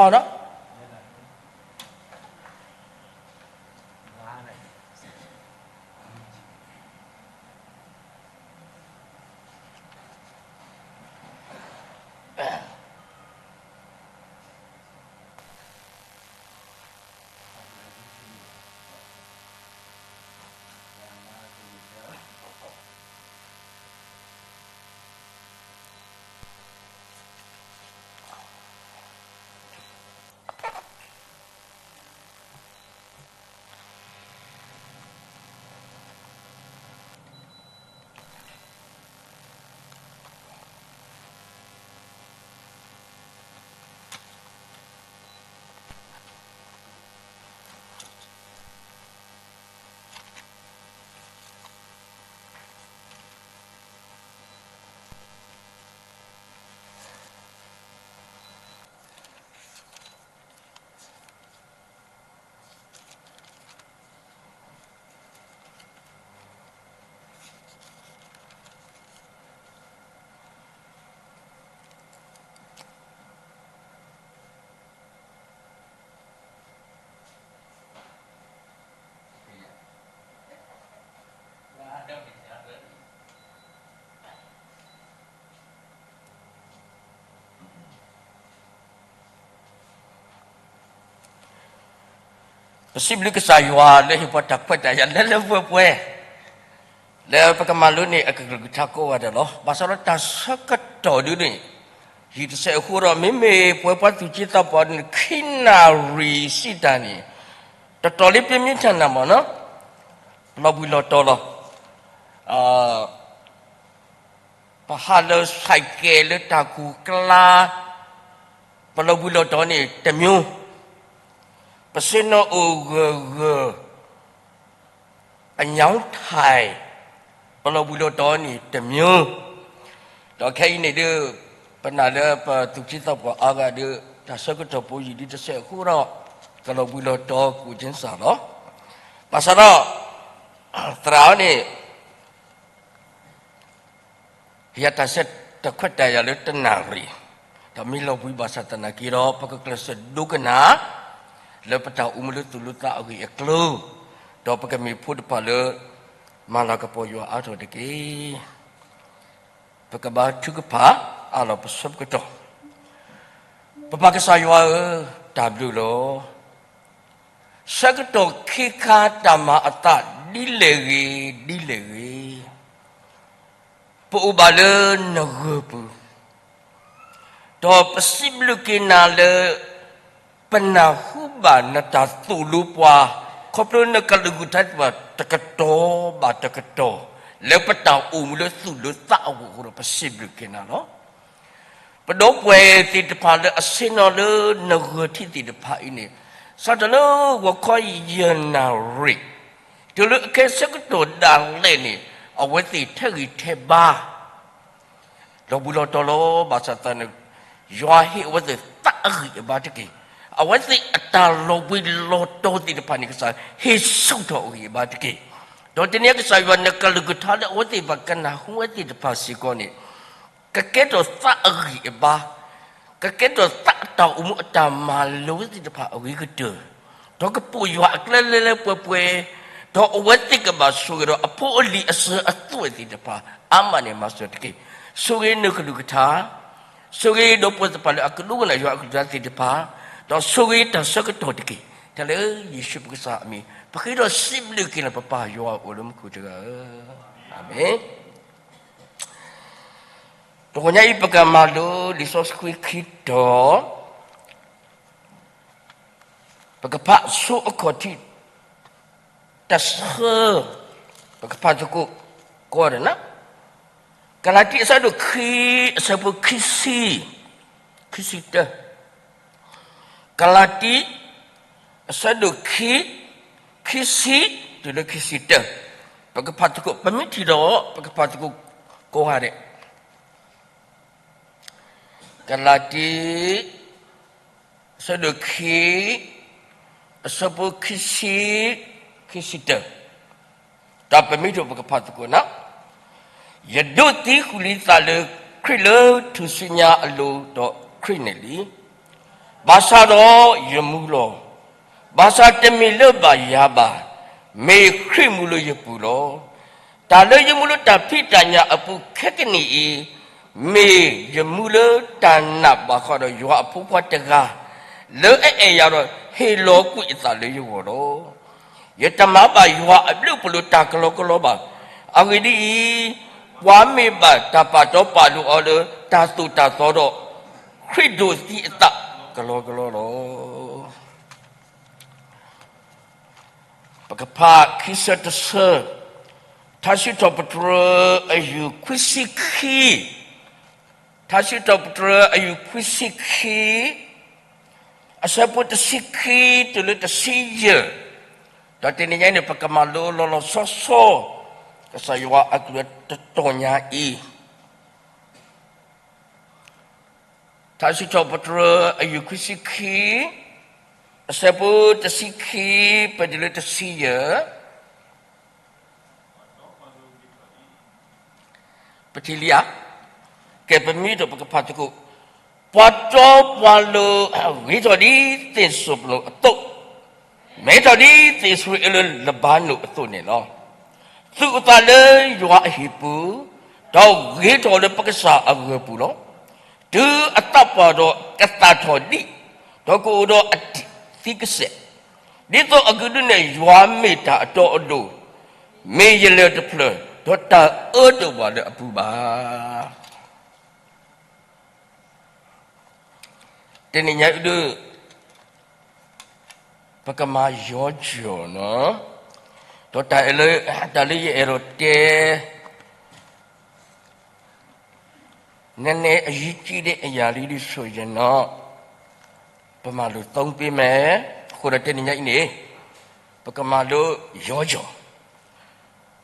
ီး ပစံးဘျုးကစၢ်ယွၤလၢဟ့ၣ်ပှၤတၢ်ခွဲးတၢ်ယာ် လၢလၢပှဲၤပှဲၤ လၢပကမၤလိန့ၢ်အကလုၢ်ကထါကိးဂၤဒဲးလီၤ. ဘၣ်ဆၣ်ဒီးတၢ်ဆၢကတီၢ်ဒုန့ၣ် ယံာ်တစဲးအဃိဒီး မ့မ့ၢ်ပဝဲပှၤသူၣ်က့သးပှၢ်န့ၣ် ခံနၣ်ရံၣ်စံးတၢ်န့ၣ် တတီၤလၢပမ့ၢ်ထၢနၢ်မးနီၤ ပလီၤဘှံးလီၤတီၤလီၤ. ပဟးလၢ ဆိုင်ကယ် လၢတၢ်ကူၣ်ကျါ ပလီၤဘှံးလီၤတီၤန့ၣ်တမျိုး, ပဆ့ၣ်နီၤအိၣ်ဂၢၢ်ဂၢၢ် အညောင်းထိုင် ပလီၤဘှံးလီၤတီၤန့ၣ်တမျိုး, ဒီးခဲအံၤန့ၣ်ဒုး ပနာ်လၢပသူၣ်က့သးပှၢ်အါဂၤဒုး တၢ်ဆၢကတီၢ်ဖိယံာ်ဒံးတစဲးအဃိဒီး ကလီၤဘှံးလီၤတီၤကူၣ်က့စၢ်လီၤ. ဘၣ်ဆၣ်ဒီး သရၣ်အံၤန့ၣ် ဟ့ၣ်ယၤတၢ်ဆၢတၢ်ခွဲးတၢ်ယာ်လၢတနၣ်ရံၣ်, ဒီးမ့ၢ်လီၤဘှံးဘၣ်ဆၣ်သနာ်က့ဒီး ပကကျဲးစၢးဒိကနၣ် လၢပတၢ်အိၣ်မူလၢသူၣ်လၢသးအဂ့ၢ်အကျိၤ, ဒီးပကမ့ၢ်ဖိတဖၣ်လၢ မၤလၤကပီၤယွၤအါထီၣ်တက့ၢ်. ပကဘါထုကဖၣ် အးလီၤပဆၢကတီၢ်. ပပၢ်ကစၢ်ယွၤဧၢ, တၢ်ဘျုးလီၤ. ဆၢကတီၢ်ခ့ခါတၢ်မၤအသးဒ်လဲၣ်ဂ့ၤ ဒ်လဲၣ်ဂ့ၤ ပအိၣ်ဘၣ်လၢနဂၢၢ်ပူၤ, ဒီးပစံးဘျုးက့ၤနၤလၢ ပနၢ်ဟူဘၣ်နတၢ်သိၣ်လိပှၤ ခီဖျိနကလုၢ်ကထါသ့ၣ်တဖၣ်တကတီၢ်ဘၣ်တကတီၢ် လၢပတၢ်အိၣ်မူလၢသူၣ်လၢသးအဂီၢ်အဃိဒီး ပစံးဘျုးက့ၤနၤလီၤ. ပဒီပုၢ်ဝဲၢ်သ့ၣ်တဖၣ်လၢအဆ့ၣ်နီၤလၢနဂီၢ်ထံးသ့ၣ်တဖၣ်အံၤန့ၣ်, စးထီၣ်လၢဂီၤခီယဲၢ်နၣ်ရံၣ် တုၤလၢအခဲဆၢကတီၢ်ဒၣ်လဲာ်န့ၣ်, အဝဲသ့ၣ်ထဲးဂံၢ်ထဲးဘါ လီၤဘှံးလီၤတီၤလီၤ. ဘၣ်ဆၣ်သနာ်က့ ယွၤဟ့ၣ်အဝဲသ့ၣ်သးအဂံၢ်အဘါတက့ၢ်. အဝဲသ့ၣ်အတၢ်လီၤဘှံးလီၤတီၤသ့ၣ်တဖၣ်န့ၣ် ကစၢ်ဟ့ၣ်ဆူၣ်ထီၣ်အဂံၢ်အဘါတက့ၢ်. ဒီးတနံၤအံၤ ကစၢ်ယွၤနကလုၢ်ကထါလၢအဝဲသ့ၣ်ဘၣ်ကနၢ်ဟူဝဲသ့ၣ်တဖၣ်စ့ၢ်ကီးန့ၣ်, ကကဲထီၣ်သးအဂံၢ်အဘါ, ကကဲထီၣ်သးအတၢ်အိၣ်မူအတၢ်မၤလိာ်ဝဲသ့ၣ်တဖၣ်အဂ့ၤကတၢၢ်, ဒီးကပိာ်ယွၤအကျဲလၢလၢပှဲၤပှဲၤ, ဒီးအဝဲသ့ၣ်ကဘၣ်ဆိၣ်ဂ့ၤဒီးအဖိအလံၤအစၢၤအသွဲၣ်သ့ၣ်တဖၣ်, အါမးန့ၣ်မၤစၢၤတက့ၢ်. ဆိၣ်ဂ့ၤနကလုၢ်ကထါ, ဆိၣ်ဂ့ၤဒီးပှၤသ့ၣ်တဖၣ်လၢအကဒိကနၣ်ယွၤအကလုၢ်ကထါသ့ၣ်တဖၣ်, ဒီးဆိၣ်ဂ့ၤတၢ်ဆၢကတီၢ်တက့ၢ်. တၢ်လၢယ့ၣ်ၡူးပကစၢ်အမံၤ, ပဃ့ဒီးစံးဘျုးက့ၤနၤပပၢ်ယွၤအိၣ်လၢမူခိၣ်တဂၤဧၢ, အၤမ့ၣ်. တဂီၤညါအံၤ ပကမၤလိလံာ်စီဆှံခံတီၤ, ပကဖးဆိအခီၣ်ထံးတဆၢ, ပကဖးသကိးကိးဂၤဒဲး, ကလၤတံ အဆၢဒိၣ်ခံ, အဆၢဖိခံဆံ, ခံဆံတၢ, ကလၤတံ အဆၢဒိၣ်ခံ, ခံဆံတုၤလၢခံဆံတၢ, ပကဖးသကိး, ပမ့ၢ်ထံၣ်ဒီး ပကဖးသကိးကိးဂၤဒဲး. ကလၤတံ အဆၢဒိၣ်ခံ, အဆၢဖိခံဆံ, ခံဆံတၢ, ဒီးပမ့ၢ်ထံၣ် ပကဖးသကိးန့ၣ်, ယဒိးသံဃုာ်လံသးလၢခရံာ်လၢထူၣ်စုညါအလိၤဒီးခရံာ်န့ၣ်လံ. ဘၣ်ဆၣ်ဒီးယမူလီၤ. ဘၣ်ဆၣ်တမ့ၢ်လၢဘၣ်ယၤဘၣ်, မ့ၢ်ခရံာ်မူလၢယပူၤလီၤ. တၢ်လၢယမူလၢတၢ်ဖံးတၢ်ညၣ်အပူၤခဲကနံၣ်အံၤ, မ့ၢ်ယမူလၢတၢ်နာ်ဘၣ်ဃးဒီးယွၤအဖိခွါတဂၤ, လၢအအဲၣ်ယၤဒီးဟ့ၣ်လီၤကွံာ်အသးလၢယဂီၢ်လီၤ. ယတမၤဘၣ်ယွၤအဘျုးပလိာ်တၢ်ကလီကလီဘၣ်. အဂ့ၢ်ဒ်အံၤ, ပှၤမ့ၢ်ဘၣ်တၢ်ပာ်တီပာ်လိၤအီၤလၢတၢ်သိၣ်တၢ်သီဒီး, ခရံာ်ဒိးသံအသးကလီကလီလီၤ. ပကဖးခံဆၢတဆၢ, ထါစံးထီၣ်ပတြၢၤအယူၢ်ခွံဆံခံ, ထါစံးထီၣ်ပတြၢၤအယူၢ်ခွံဆံခံ, အဆၢဖိတဆံခံတုၤလၢတဆံယဲၢ်, ဒီးတနံၤညါအံၤန့ၣ် ပကမၤလိလီၤလီၤဆီဆီ ကစၢ်ယွၤအကလုၢ်တတီၤညါအံၤ ထါစံးထီၣ်ပတြၢၤအယူၢ်ခွံဆံခံ, အဆၢဖိတဆံခံ, ပတုၤလၢတဆံယဲၢ်, ပထံၣ်လံဧါ. ကဲ ပမ့ၢ်ထံၣ် ပကဖးသကိး, ပှၤတီပှၤလိၤ ဂ့ၤထီၣ်ဒ်သ့ၣ်စိၣ်ပလိၣ်အသိး, မဲထီၣ်ဒ်သ့ၣ်ဆိအ့လၢလဘါနိၣ်အသိးန့ၣ်လီၤ. သူၣ်အသးလၢယွၤအဟံၣ်ပူၤ, ဒီးဂ့ၤထီၣ်လၢပကစၢ်အဂီၢ်ပူၤလီၤ. တုၤအသးပှၢ်ဒီးကသၣ်ထီၣ်ဒံး, ဒီးကအိၣ်ဒီးအသံကစဲး, ဒ်သိးအကဒုးနဲၣ်ယွၤမ့ၢ်တၢ်အတီအလိၤ, မ့ၢ်ယလၢၢ်တဖျၢၣ်, ဒီးတၢ်အၢတအိၣ်ဘၣ်လၢအပူၤဘၣ်. တနံၤညါအံၤဒုး ပကမၤယီၤကၠီၤနီၤ, ဒီးတၢ်လၢယအဲၣ်ဒိးတဲ နဲနဲအယံၤကံဒဲးအယၤလံဒုးဆိယဲနီၤ, ပမၤလိာ်သီပ့ၤမဲ, အဃိဒီးတနံၤညါအံၤန့ၣ် ပကမၤလိယီၤကၠီၤ,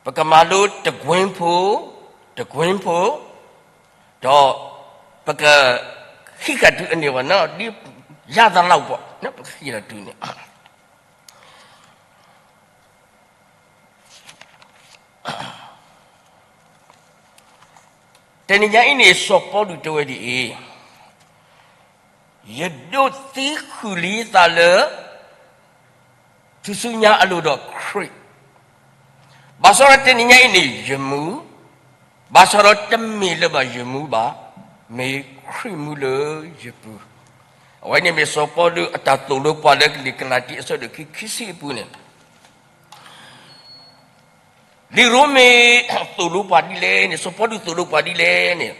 ပကမၤလိတကွဲၢ်ဖိ, တကွဲၢ်ဖိ, ဒီးပက ဃံးဃာ်တုၤအန့ၣ်ဝဲနီၤ, ဒ်ယၤသးလီၤပှၤ, ပကဃံးဃာ်တုၤန့ၣ် တနံၤညါအံၤန့ၣ် စီၤပီလူးတဲဝဲဒ်အံၤ, ယဒိးသံဃုာ်လံသးလၢ ထူၣ်စုညါအလိၤဒီးခရံာ်, ဘၣ်ဆၣ်ဒီးတနံၤညါအံၤန့ၣ်ယမူ, ဘၣ်ဆၣ်ဒီးတမ့ၢ်လၢၤဘၣ်ယမူဘၣ်, မ့ၢ်ခရံာ်မူလၢယပူၤ. အဝဲန့ၣ်မ့ၢ်စီၤပီလူးအတၢ်သိၣ်လိပှၤလၢကလံာ်ကလၤတံ အဆၢဒိၣ်ခံ ခံဆံအပူၤန့ၣ် လံာ်ရိမ့ၤသိၣ်လိပှၤဒ်လဲၣ်န့ၣ်, စီၤပီလူးသိၣ်လိပှၤဒ်လဲၣ်န့ၣ်,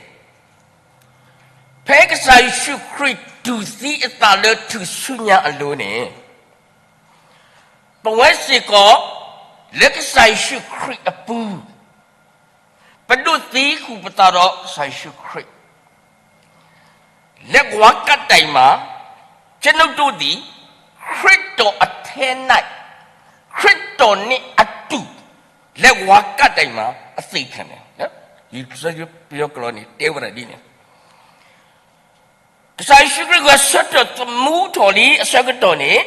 ဖဲကစၢ်ယ့ၣ်ၡူးခရံာ်တူၢ်သံအသးလၢထူၣ်စုညါအလိၤန့ၣ်, ပဝဲစ့ၢ်ကီး လၢကစၢ်ယ့ၣ်ၡူးခရံာ်အပူၤ, ပဒိးသံဃုာ်ပသးဒီးကစၢ်ယ့ၣ်ၡူးခရံာ် လၢဝၤကးတံမၤ, ကျွန်ုပ်တို့သည် ခရစ်တော်အထဲ၌ ခရစ်တော်နှင့်အတူ လၢဝၤကးတံမၤ အသ့ၣ်ဖျၢၣ်န့ၣ်, ယကစၢ်ယွၤပယီၤကျိာ်န့ၣ် တဲဝဲဒၣ်ဒ်န့ၣ်, ကစၢ်ယ့ၣ်ၡူးခရံာ်ဂဲၤဆၢထၢၣ်သမူထီၣ်လံအဆၢကတီၢ်န့ၣ်,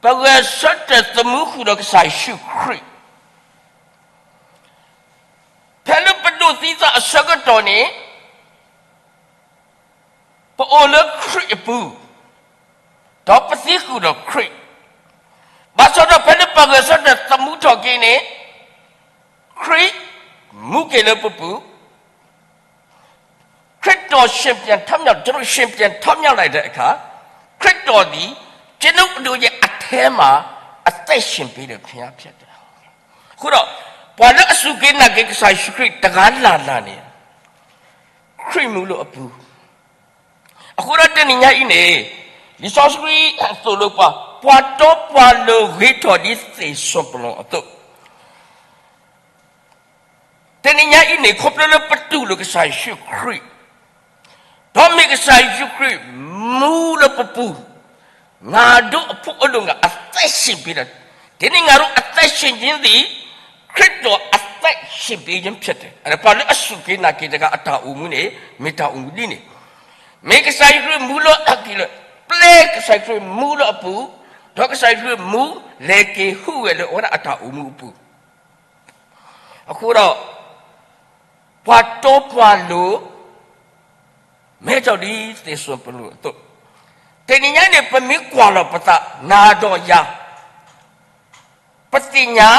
ပဂဲၤဆၢထၢၣ်သမူဃုာ်ဒီးကစၢ်ယ့ၣ်ၡူးခရံာ်, ဖဲလၢပဒိးသံသးအဆၢကတီၢ်န့ၣ် ပအိၣ်လၢခရံာ်အပူၤ, ဒီးပသံဃုာ်ဒီးခရံာ်, ဘၣ်ဆၣ်ဒီးဖဲလၢပဂဲၤဆၢထၢၣ်သမူထီၣ်က့ၤန့ၣ်, ခရံာ်မူက့ၤလၢပပူၤ, ခရစ်တော်ရှင်ပြန်ထမြောက်, ကျွန်တော်ရှင်ပြန်ထမြောက်လိုက်တဲ့အခါ, ခရစ်တော်သည် ကျွန်ုပ်တို့ရဲ့အထဲမှာ အသက်ရှင်ပေးတဲ့ဘုရားဖြစ်တယ်. အဃိဒီး ပှၤလၢအစူၢ်က့ၤနာ်က့ၤကစၢ်ယ့ၣ်ၡူးခရံာ်တဂၤလၢ်လၢ်န့ၣ် ခရံာ်မူလၢအပူၤ, အဃိဒီးတနံၤညါအံၤန့ၣ်, လံာ်စီဆှံသိၣ်လိပှၤ, ပှၤတီပှၤလိၤဂ့ၤထီၣ်ဒ်သ့ၣ်စီၤပီလူးအသိး, တနံၤညါအံၤန့ၣ် ခီဖျိလၢပတူၢ်လိာ်ကစၢ်ယ့ၣ်ၡူးခရံာ်, ဒီးမ့ၢ်ကစၢ်ယ့ၣ်ၡူးခရံာ်မူလၢပပူၤ, ငါတို့အဖို့အလိုငှာ အသက်ရှင်ပေးတယ်, ဒီးငါတို့အသက်ရှင်ခြင်းသည် ခရစ်တော်အသက်ရှင်ပေးခြင်းဖြစ်တယ်. ပှၤလၢအစူၢ်က့ၤနာ်က့ၤတဂၤအတၢ်အိၣ်မူန့ၣ် မ့ၢ်တၢ်အိၣ်မူဒ်န့ၣ်, မ့ၢ်ကစၢ်ယ့ၣ်ၡူးခရံာ်မူလၢအက့ၤလၢ, ပျဲကစၢ်ယ့ၣ်ၡူးခရံာ်မူလၢအပူၤ, ဒီးကစၢ်ယ့ၣ်ၡူးခရံာ်မူလဲၤက့ၤဟူးဝဲလၢအဝဲဒၣ်အတၢ်အိၣ်မူအပူၤ, အဃိဒီး ပှၤတီပှၤလိၤ မဲထီၣ်ဒ်သ့ၣ်စီၤပီလူးအသိး, တနံၤညါန့ၣ် ပမ့ၢ်ကွၢ်လီၤပသး နၤဒီးယၤ, ပသ့ၣ်ညါ,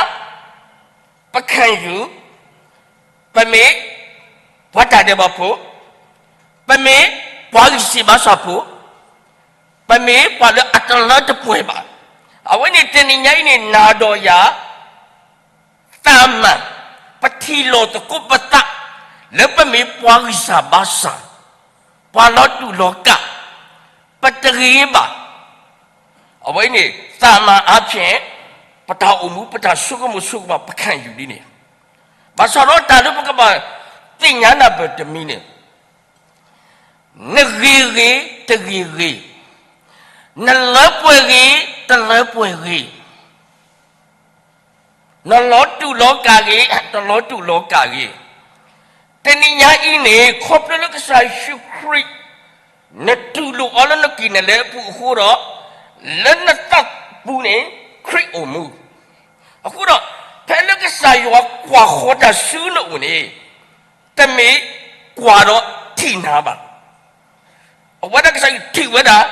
ပခံယူၤ, ပမ့ၢ်ပှၤတၢ်ဒဲးဘးဖိ, ပမ့ၢ်ပှၤဂံၢ်စၢ်ဘါစၢ်ဖိ, ပမ့ၢ်ပှၤလၢအတလၢတပှဲၤဘၣ်. အဝဲန့ၣ်တနံၤညါအံၤန့ၣ် နၤဒီးယၤ သးမၤ, ပထံၣ်လိာ်သကိးပသး လၢပမ့ၢ်ပှၤဂံၢ်စၢ်ဘါစၢ်, ပှၤလီၤတူာ်လီၤကာ်, ပတဂ့ၤဘၣ်. အဝဲန့ၣ် သးမၤအါဖြင့် ပတၢ်အိၣ်မူ ပတၢ်ဆိကမိၣ်ဆိကမး ပခံယူၤဒ်န့ၣ်, ဘၣ်ဆၣ်ဒီးတၢ်လၢပကဘၣ်သ့ၣ်ညါနၢ်ပၢၢ်တမံၤန့ၣ်, နဂ့ၤဂ့ၤ တဂ့ၤဂ့ၤ, နလၢပှဲၤဂ့ၤ တလၢပှဲၤဂ့ၤ, နလီၤတူာ်လီၤကာ်ဂ့ၤ တလီၤတူာ်လီၤကာ်ဂ့ၤ, တနံၤညါအံၤန့ၣ် ခီဖျိလၢကစၢ်ယ့ၣ်ၡူးခရံာ် နတူၢ်လိာ်အီၤလၢနကံၢ်နလဲအပူၤအဃိဒီး, လၢနသးပူၤန့ၣ် ခရံာ်အိၣ်မူ, အဃိဒီး ဖဲလၢကစၢ်ယွၤကွၢ်ဃီၤတၢ်ဆူနအိၣ်န့ၣ်, တမ့ၢ်ကွၢ်ဒီးထံၣ်နၤဘၣ်. အဝဲဒၣ်ကစၢ်ယွၤထံၣ်ဝဲဒၣ်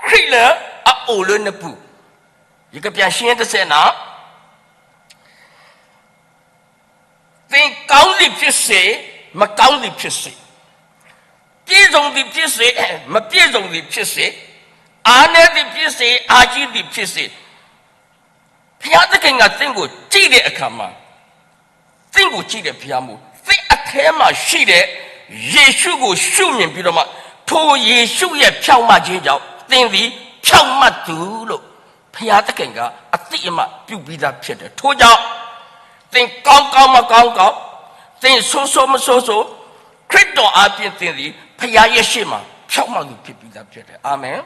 ခရံာ်လၢအအိၣ်လၢနပူၤ, ယကပြန်ရှင်းတစဲးနၤ, သင်ကောင်းသည်ဖြစ်စေ, မကောင်းသည်ဖြစ်စေ, ပြည့်စုံသည်ဖြစ်စေ, မပြည့်စုံသည်ဖြစ်စေ, အားနည်းသည်ဖြစ်စေ, အားကြီးသည်ဖြစ်စေ, ဘုရားသခင်ကသင့်ကိုကြည့်တဲ့အခါမှာ, သင့်ကိုကြည့်တဲ့ဘုရားမို့, သင့်အထဲမှာရှိတဲ့ယေရှုကိုရှုမြင်ပြီးတော့မှ, ထိုယေရှုရဲ့ဖြောင့်မခြင်းကြောင့်, သင်သည်ဖြောင့်မတ်သူလို့ ဘုရားသခင်ကအသိအမှတ်ပြုပြီးသားဖြစ်တယ်. ထို့ကြောင့်, သင်ကောင်းကောင်းမကောင်းကောင်း, သင်ဆိုးဆိုးမဆိုးဆိုး, ခရစ်တော်အားဖြင့်သင်သည်ဘုရားရဲ့ရှေ့မှာဖြောင့်မတ်သူဖြစ်ပြီးသားဖြစ်တယ်. အာမင်.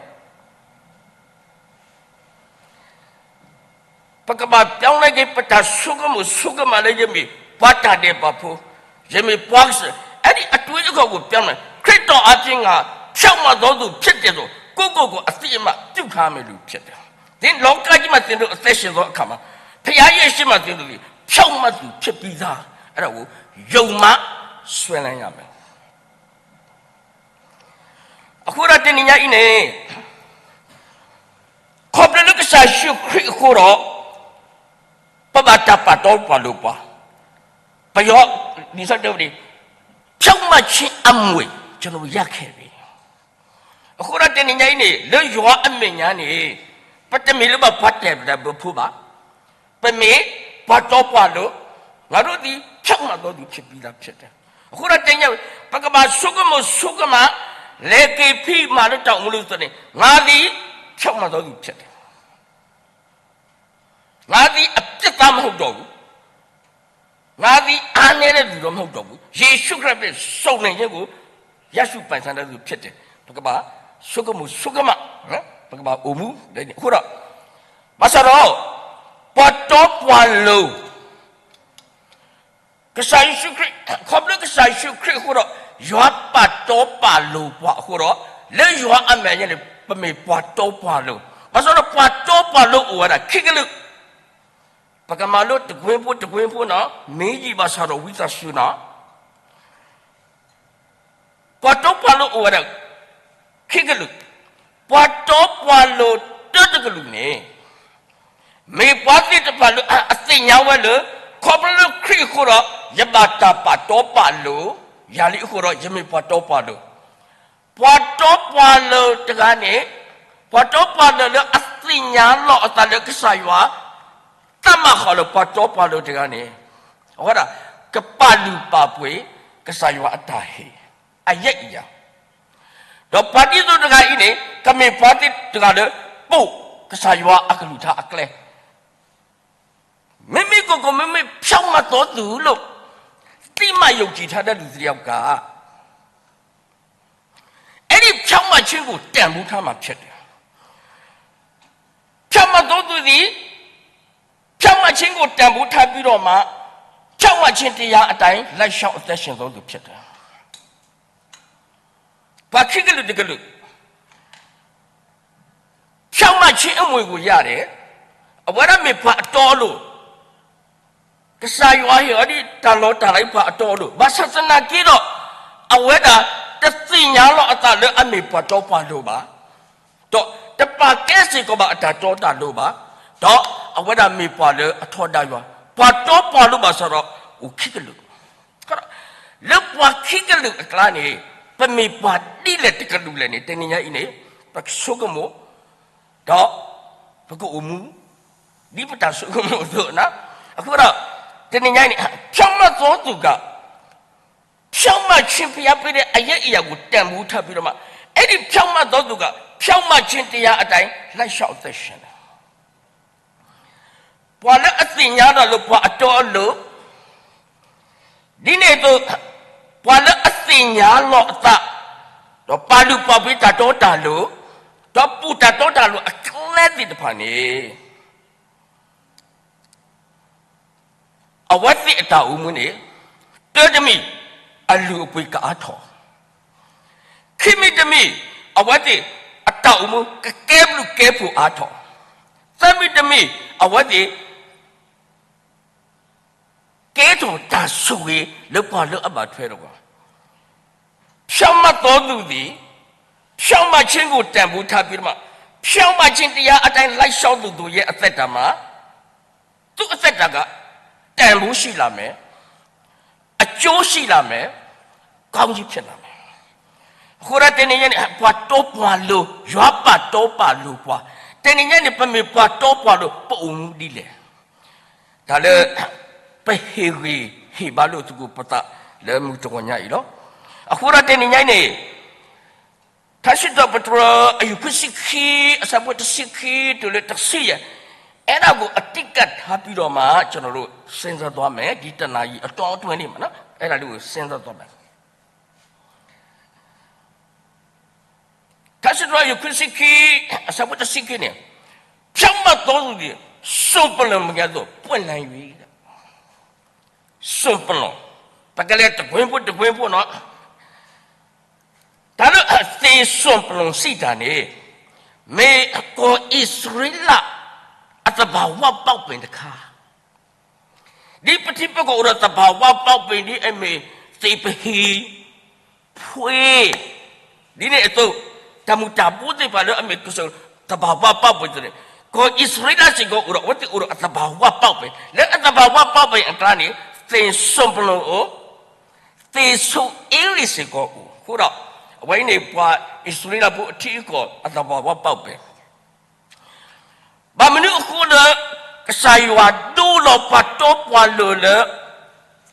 ပကဘၣ်ပြောင်းလဲက့ၤ ပတၢ်ဆိကမိၣ်ဆိကမးလၢ ယမ့ၢ်ပှၤတၢ်ဒဲးဘးဖိ, ယမ့ၢ်ပှၤကစၢ်, အဲ့ဒီအတွေးအခေါ်ကိုပြောင်းလဲ, ခရစ်တော်အားဖြင့်ငါဖြောင့်မတ်သောသူဖြစ်တယ်လို့ ကိုယ့်ကိုယ်ကိုအသိအမှတ်ပြုထားမယ်လူဖြစ်တယ်. ဒီလောကကြီးမှာသင်တို့အသက်ရှင်သောအခါမှာ, ဘုရားရဲ့ရှေ့မှာသင်တို့သည်ဖြောင့်မတ်သူဖြစ်ပြီးသား, အဲ့ဒါကိုယုံမှစွဲလန်းရမယ်. အဃိဒီးတနံၤညါအံၤန့ၣ်, ခီဖျိလၢကစၢ်ယ့ၣ်ၡူးခရံာ်အဃိဒီး, ပဘၣ်တၢ်ပာ်တီပာ်လိၤပှၤ, ပယီၤ, လံာ်စီဆှံတဲဝဲဒၣ်, ဖြောင့်မတ်ခြင်းအမွေ ကျွန်တော်ရခဲ့ပြီ. အဃိဒီးတနံၤညါအံၤန့ၣ် လၢယွၤအမဲာ်ညါန့ၣ်, ပတမ့ၢ်လၢဘၣ်ပှၤတၢ်ဒဲးဘးဖိဘၣ်, ပမ့ၢ်ပှၤတီပှၤလိၤ, ငါတို့သည်ဖြောင့်မတ်သောသူဖြစ်ပြီးသားဖြစ်တယ်. အဃိဒီးတနံၤညါ, ပကဘၣ်ဆိကမိၣ်ဆိကမး, လဲၤက့ၤဖံးမၤလၢတၢ်အိၣ်မူလၢသုန့ၣ်, ငါသည်ဖြောင့်မတ်သောသူဖြစ်တယ်. ငါသည်အပြစ်သားမဟုတ်တော့ဘူး။ ငါသည်အားနည်းတဲ့သူတော့မဟုတ်တော့ဘူး။ ယေရှုခရစ်ဖြင့်စုံလင်ခြင်းကိုရရှိပိုင်ဆိုင်တဲ့သူဖြစ်တယ်။ ပကဘၣ်ဆိကမိၣ်ဆိကမး, ပကဘၣ်အိၣ်မူအဃိဒီး, ဘၣ်ဆၣ်ဒီး ပှၤတီပှၤလိၤ ကစၢ်ယ့ၣ်ၡူးခရံာ်, ခီဖျိကစၢ်ယ့ၣ်ၡူးခရံာ်အဃိဒီး, ယွၤပာ်တီပာ်လိၤပှၤအဃိဒီး, လၢယွၤအမဲာ်ညါန့ၣ် ပမ့ၢ်ပှၤတီပှၤလိၤ, ဘၣ်ဆၣ်ဒီးပှၤတီပှၤလိၤအိၣ်ဝဲဒၣ်ခံကလုာ်, ပကမၤလိတကွ့ဖိတကွ့ဖိနီၤ, မ့ၢ်ယံာ်ဘၣ်ဆၣ်ဒီးဝံသးစူၤနီၤ ပှၤတီပှၤလိၤအိၣ်ဝဲဒၣ်ခံကလုာ်, ပှၤတီပှၤလိၤတၢတကလုာ်န့ၣ်, မ့ၢ်ပှၤသ့ၣ်တဖၣ်လၢအသ့ၣ်ညါဝဲလၢ ခီဖျိလၢခရံာ်အဃိဒီး ယဘၣ်တၢ်ပာ်တီပာ်လိၤ, ယၤလံအဃိဒီး ယမ့ၢ်ပှၤတီပှၤလိၤ, ပှၤတီပှၤလိၤတဂၤန့ၣ်, ပှၤတီပှၤလိၤလၢအသ့ၣ်ညါလီၤအသးလၢကစၢ်ယွၤ သးမၤဃီၤလၢပှၤတီပှၤလိၤတဂၤန့ၣ်, အဝဲဒၣ် ကပာ်လုၢ်ပာ်ပှ့ၤ ကစၢ်ယွၤအတၢ်ဟ့ၣ် အယဲၢ်အံၤယၤ, ဒီးပှၤဒ်သိးတဂၤအံၤန့ၣ် ကမ့ၢ်ပှၤသ့ၣ်တဂၤလၢ ပိာ်ကစၢ်ယွၤအကလုၢ်ကထါအကျဲ, မ့မ့ၢ်ကီၢ်ကီၢ် မ့မ့ၢ်ဖြောင့်မတ်သောသူလို့ သတ်မှတ်ယုံကြည်ထားတဲ့လူတစ်ယောက်က အဲ့ဒီဖြောင့်မတ်ခြင်းကိုတန်ဖိုးထားမှာဖြစ်တယ်. ဖြောင့်မတ်သောသူသည် ဖြောင့်မတ်ခြင်းကိုတန်ဖိုးထားပြီးတော့မှ ဖြောင့်မတ်ခြင်းတရားအတိုင်းလိုက်လျှောက်အသက်ရှင်သောသူဖြစ်တယ်. ပှၤခံကလုာ်တကလုာ် ဖြောင့်မတ်ခြင်းအမွေကိုရတယ်, အဝဲဒၣ်မ့ၢ်ပှၤအတီအလိၤ, ကစၢ်ယွၤဟ့ၣ်အီၤဒ်တၢ်လီတၢ်လၤ ပှၤအတီအလိၤ, ဘၣ်ဆၣ်သနာ်က့ဒီး အဝဲဒၣ်တသ့ၣ်ညါလီၤအသးလၢအမ့ၢ်ပှၤတီပှၤလိၤဘၣ်, ဒီးတပာ်ကဲစ့ၢ်ကီးဘၣ်အတၢ်တီတၢ်လိၤဘၣ်, ဒီးအဝဲဒၣ်မ့ၢ်ပှၤလၢအထီဒါယွၤ, ပှၤတီပှၤလိၤဘၣ်ဆၣ်ဒီး အိၣ်ခံကလုာ် လၢပှၤခံကလုာ်အကျါန့ၣ် ပမ့ၢ်ပှၤဒ်လဲၣ်တကလုာ်လဲၣ်န့ၣ် တနံၤညါအံၤန့ၣ် ပကဆိကမိၣ်, ဒီးပကအိၣ်မူ ဒ်ပတၢ်ဆိကမိၣ်အသိး, အဃိဒီး တနံၤညါအံၤန့ၣ် ဖြောင့်မတ်သောသူက ဖြောင့်မတ်ခြင်းဘုရားပေးတဲ့အယဲအရာကိုတန်ဖိုးထားပြီးတော့မှ အဲ့ဒီဖြောင့်မတ်သောသူက ဖြောင့်မတ်ခြင်းတရားအတိုင်းလိုက်လျှောက်အသက်ရှင်တယ်. ပှၤလၢအသ့ၣ်ညါဒီးလၢပှၤအတီအလိၤ, ဒ်န့ၣ်အသိး ပှၤလၢအသ့ၣ်ညါလီၤအသး, ဒီးပာ်လုၢ်ပာ်ပှ့ၤတၢ်တီတၢ်လိၤ, ဒီးပူၤတၢ်တီတၢ်လိၤအကျဲသ့ၣ်တဖၣ်န့ၣ် အဝဲသ့ၣ်အတၢ်အိၣ်မူန့ၣ် တၢတမံၤ အလုၢ်အပှ့ၤကအါထီၣ်, ခံမံၤတမံၤ အဝဲသ့ၣ်အတၢ်အိၣ်မူကကဲဘျုးကဲဖှိၣ်အါထီၣ်, သၢမံၤတမံၤ အဝဲသ့ၣ် ကဲထီၣ်တၢ်ဆိၣ်ဂ့ၤလၢပှၤလၢအဘၣ်ထွဲဒီးပှၤ ဖြောင့်မတ်သောသူသည် ဖြောင့်မတ်ခြင်းကိုတန်ဖိုးထားပြီးတော့မှ ဖြောင့်မတ်ခြင်းတရားအတိုင်းလိုက်လျှောက်သူတို့ရဲ့အသက်တာမှာ သူ့အသက်တာက တန်ဖိုးရှိလာမယ်, အကျိုးရှိလာမယ်, ကောင်းကြီးဖြစ်လာမယ်. အဃိဒီးတနံၤညါန့ၣ် ပှၤတီပှၤလိၤ, ယွၤပာ်တီပာ်လိၤပှၤ, တနံၤညါန့ၣ် ပမ့ၢ်ပှၤတီပှၤလိၤ ပအိၣ်မူဒ်လဲၣ်. တၢ်လၢ ပဟ့ၣ်ဂံၢ်ဟ့ၣ်ဘါလိာ်သကိးပသးလၢမုၢ်တဂီၤညါအံၤလီၤ. အဃိဒီးတနံၤညါအံၤန့ၣ် ထါစံးထီၣ်ပတြၢၤ အယူၢ်ခွံဆံခံ အဆၢဖိတဆံခံတုၤလၢတဆံယဲၢ်, အဲဒါကိုအဓိကထားပြီးတော့မှ ကျွန်တော်တို့ စဉ်းစားသွားမယ်, ဒီတစ်နာရီအတောအတွင်းလေးမှာနော်, အဲဒါလေးကို စဉ်းစားသွားမယ်. ထါစံးထီၣ်ပတြၢၤ ယူၢ်ခွံဆံခံ အဆၢဖိတဆံခံန့ၣ်, ဖြောင့်မတ်သောသူသည် စွန်ပလွံၢ်ကဲ့သို့ ပွင့်လန်း၍ စွန်ပလွံၢ်, ပကလဲၤတကွင်းဖိတကွင်းဖိနော်, တၢ်လၢအသ့ၣ်စွန်ပလွံၢ်စံးတၢ်န့ၣ်, မ့ၢ်ကီၢ်အံၣ်စရ့လး အသဘာဝပေါက်ပင်တခါ ဒ်ပထံပကီၢ်အိၣ်ဒီးသဘာဝပေါက်ပင် ဒ်အမ့ၢ်သ့ၣ်ပဟံၣ်, ဖှ့, ဒ်န့ၣ်အသိး, တၢ်မုၢ်တၢ်ဘိသ့ၣ်တဖၣ်လၢအမ့ၢ်ကစၢၢ် သဘာဝပေါက်ပင်သ့ၣ်န့ၣ်, ကီၢ်အံၣ်စရ့လးစ့ၢ်ကီးအိၣ်ဒီး အဝဲသ့ၣ်အိၣ်ဒီးအသဘာဝပေါက်ပင်, လၢအသဘာဝပေါက်ပင်အကျါန့ၣ် သ့ၣ်စွန်ပလွံၢ်အိၣ်, သ့ၣ်ဆိအ့လ့ၣ်စ့ၢ်ကီးအိၣ်, အဃိဒီး အဝဲအံၤန့ၣ် ပှၤအံၣ်စရ့လးဖိအထံအကီၢ် အသဘာဝပေါက်ပင် ဘၣ်မနုၤအဃိလၢ ကစၢ်ယွၤဒိလီၤပှၤတီပှၤလိၤလၢ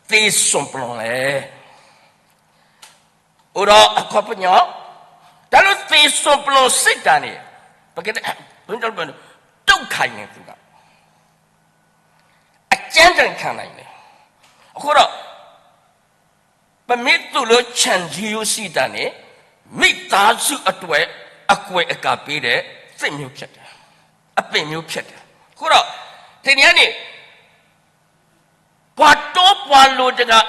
သ့ၣ်စွန်ပလွံၢ်လဲၣ်. အိၣ်ဒီးအခီပညီ, တၢ်လၢသ့ၣ်စွန်ပလွံၢ်စံးတၢ်န့ၣ်, ပကတဲ, ဒုက္ခန့ၣ်သူက တၢ်ခံဂၤန့ၣ် အဃိဒီး ပမ့ၢ်သိၣ်လိ ခြံစည်းရိုး စံးတၢ်န့ၣ် မိသားစုအတွက် အကွယ်အကာပေးတဲ့ သစ်မျိုးဖြစ်တယ်, အပင်မျိုးဖြစ်တယ်. အဃိဒီး တနံၤအံၤန့ၣ် ပှၤတီပှၤလိၤတဂၤ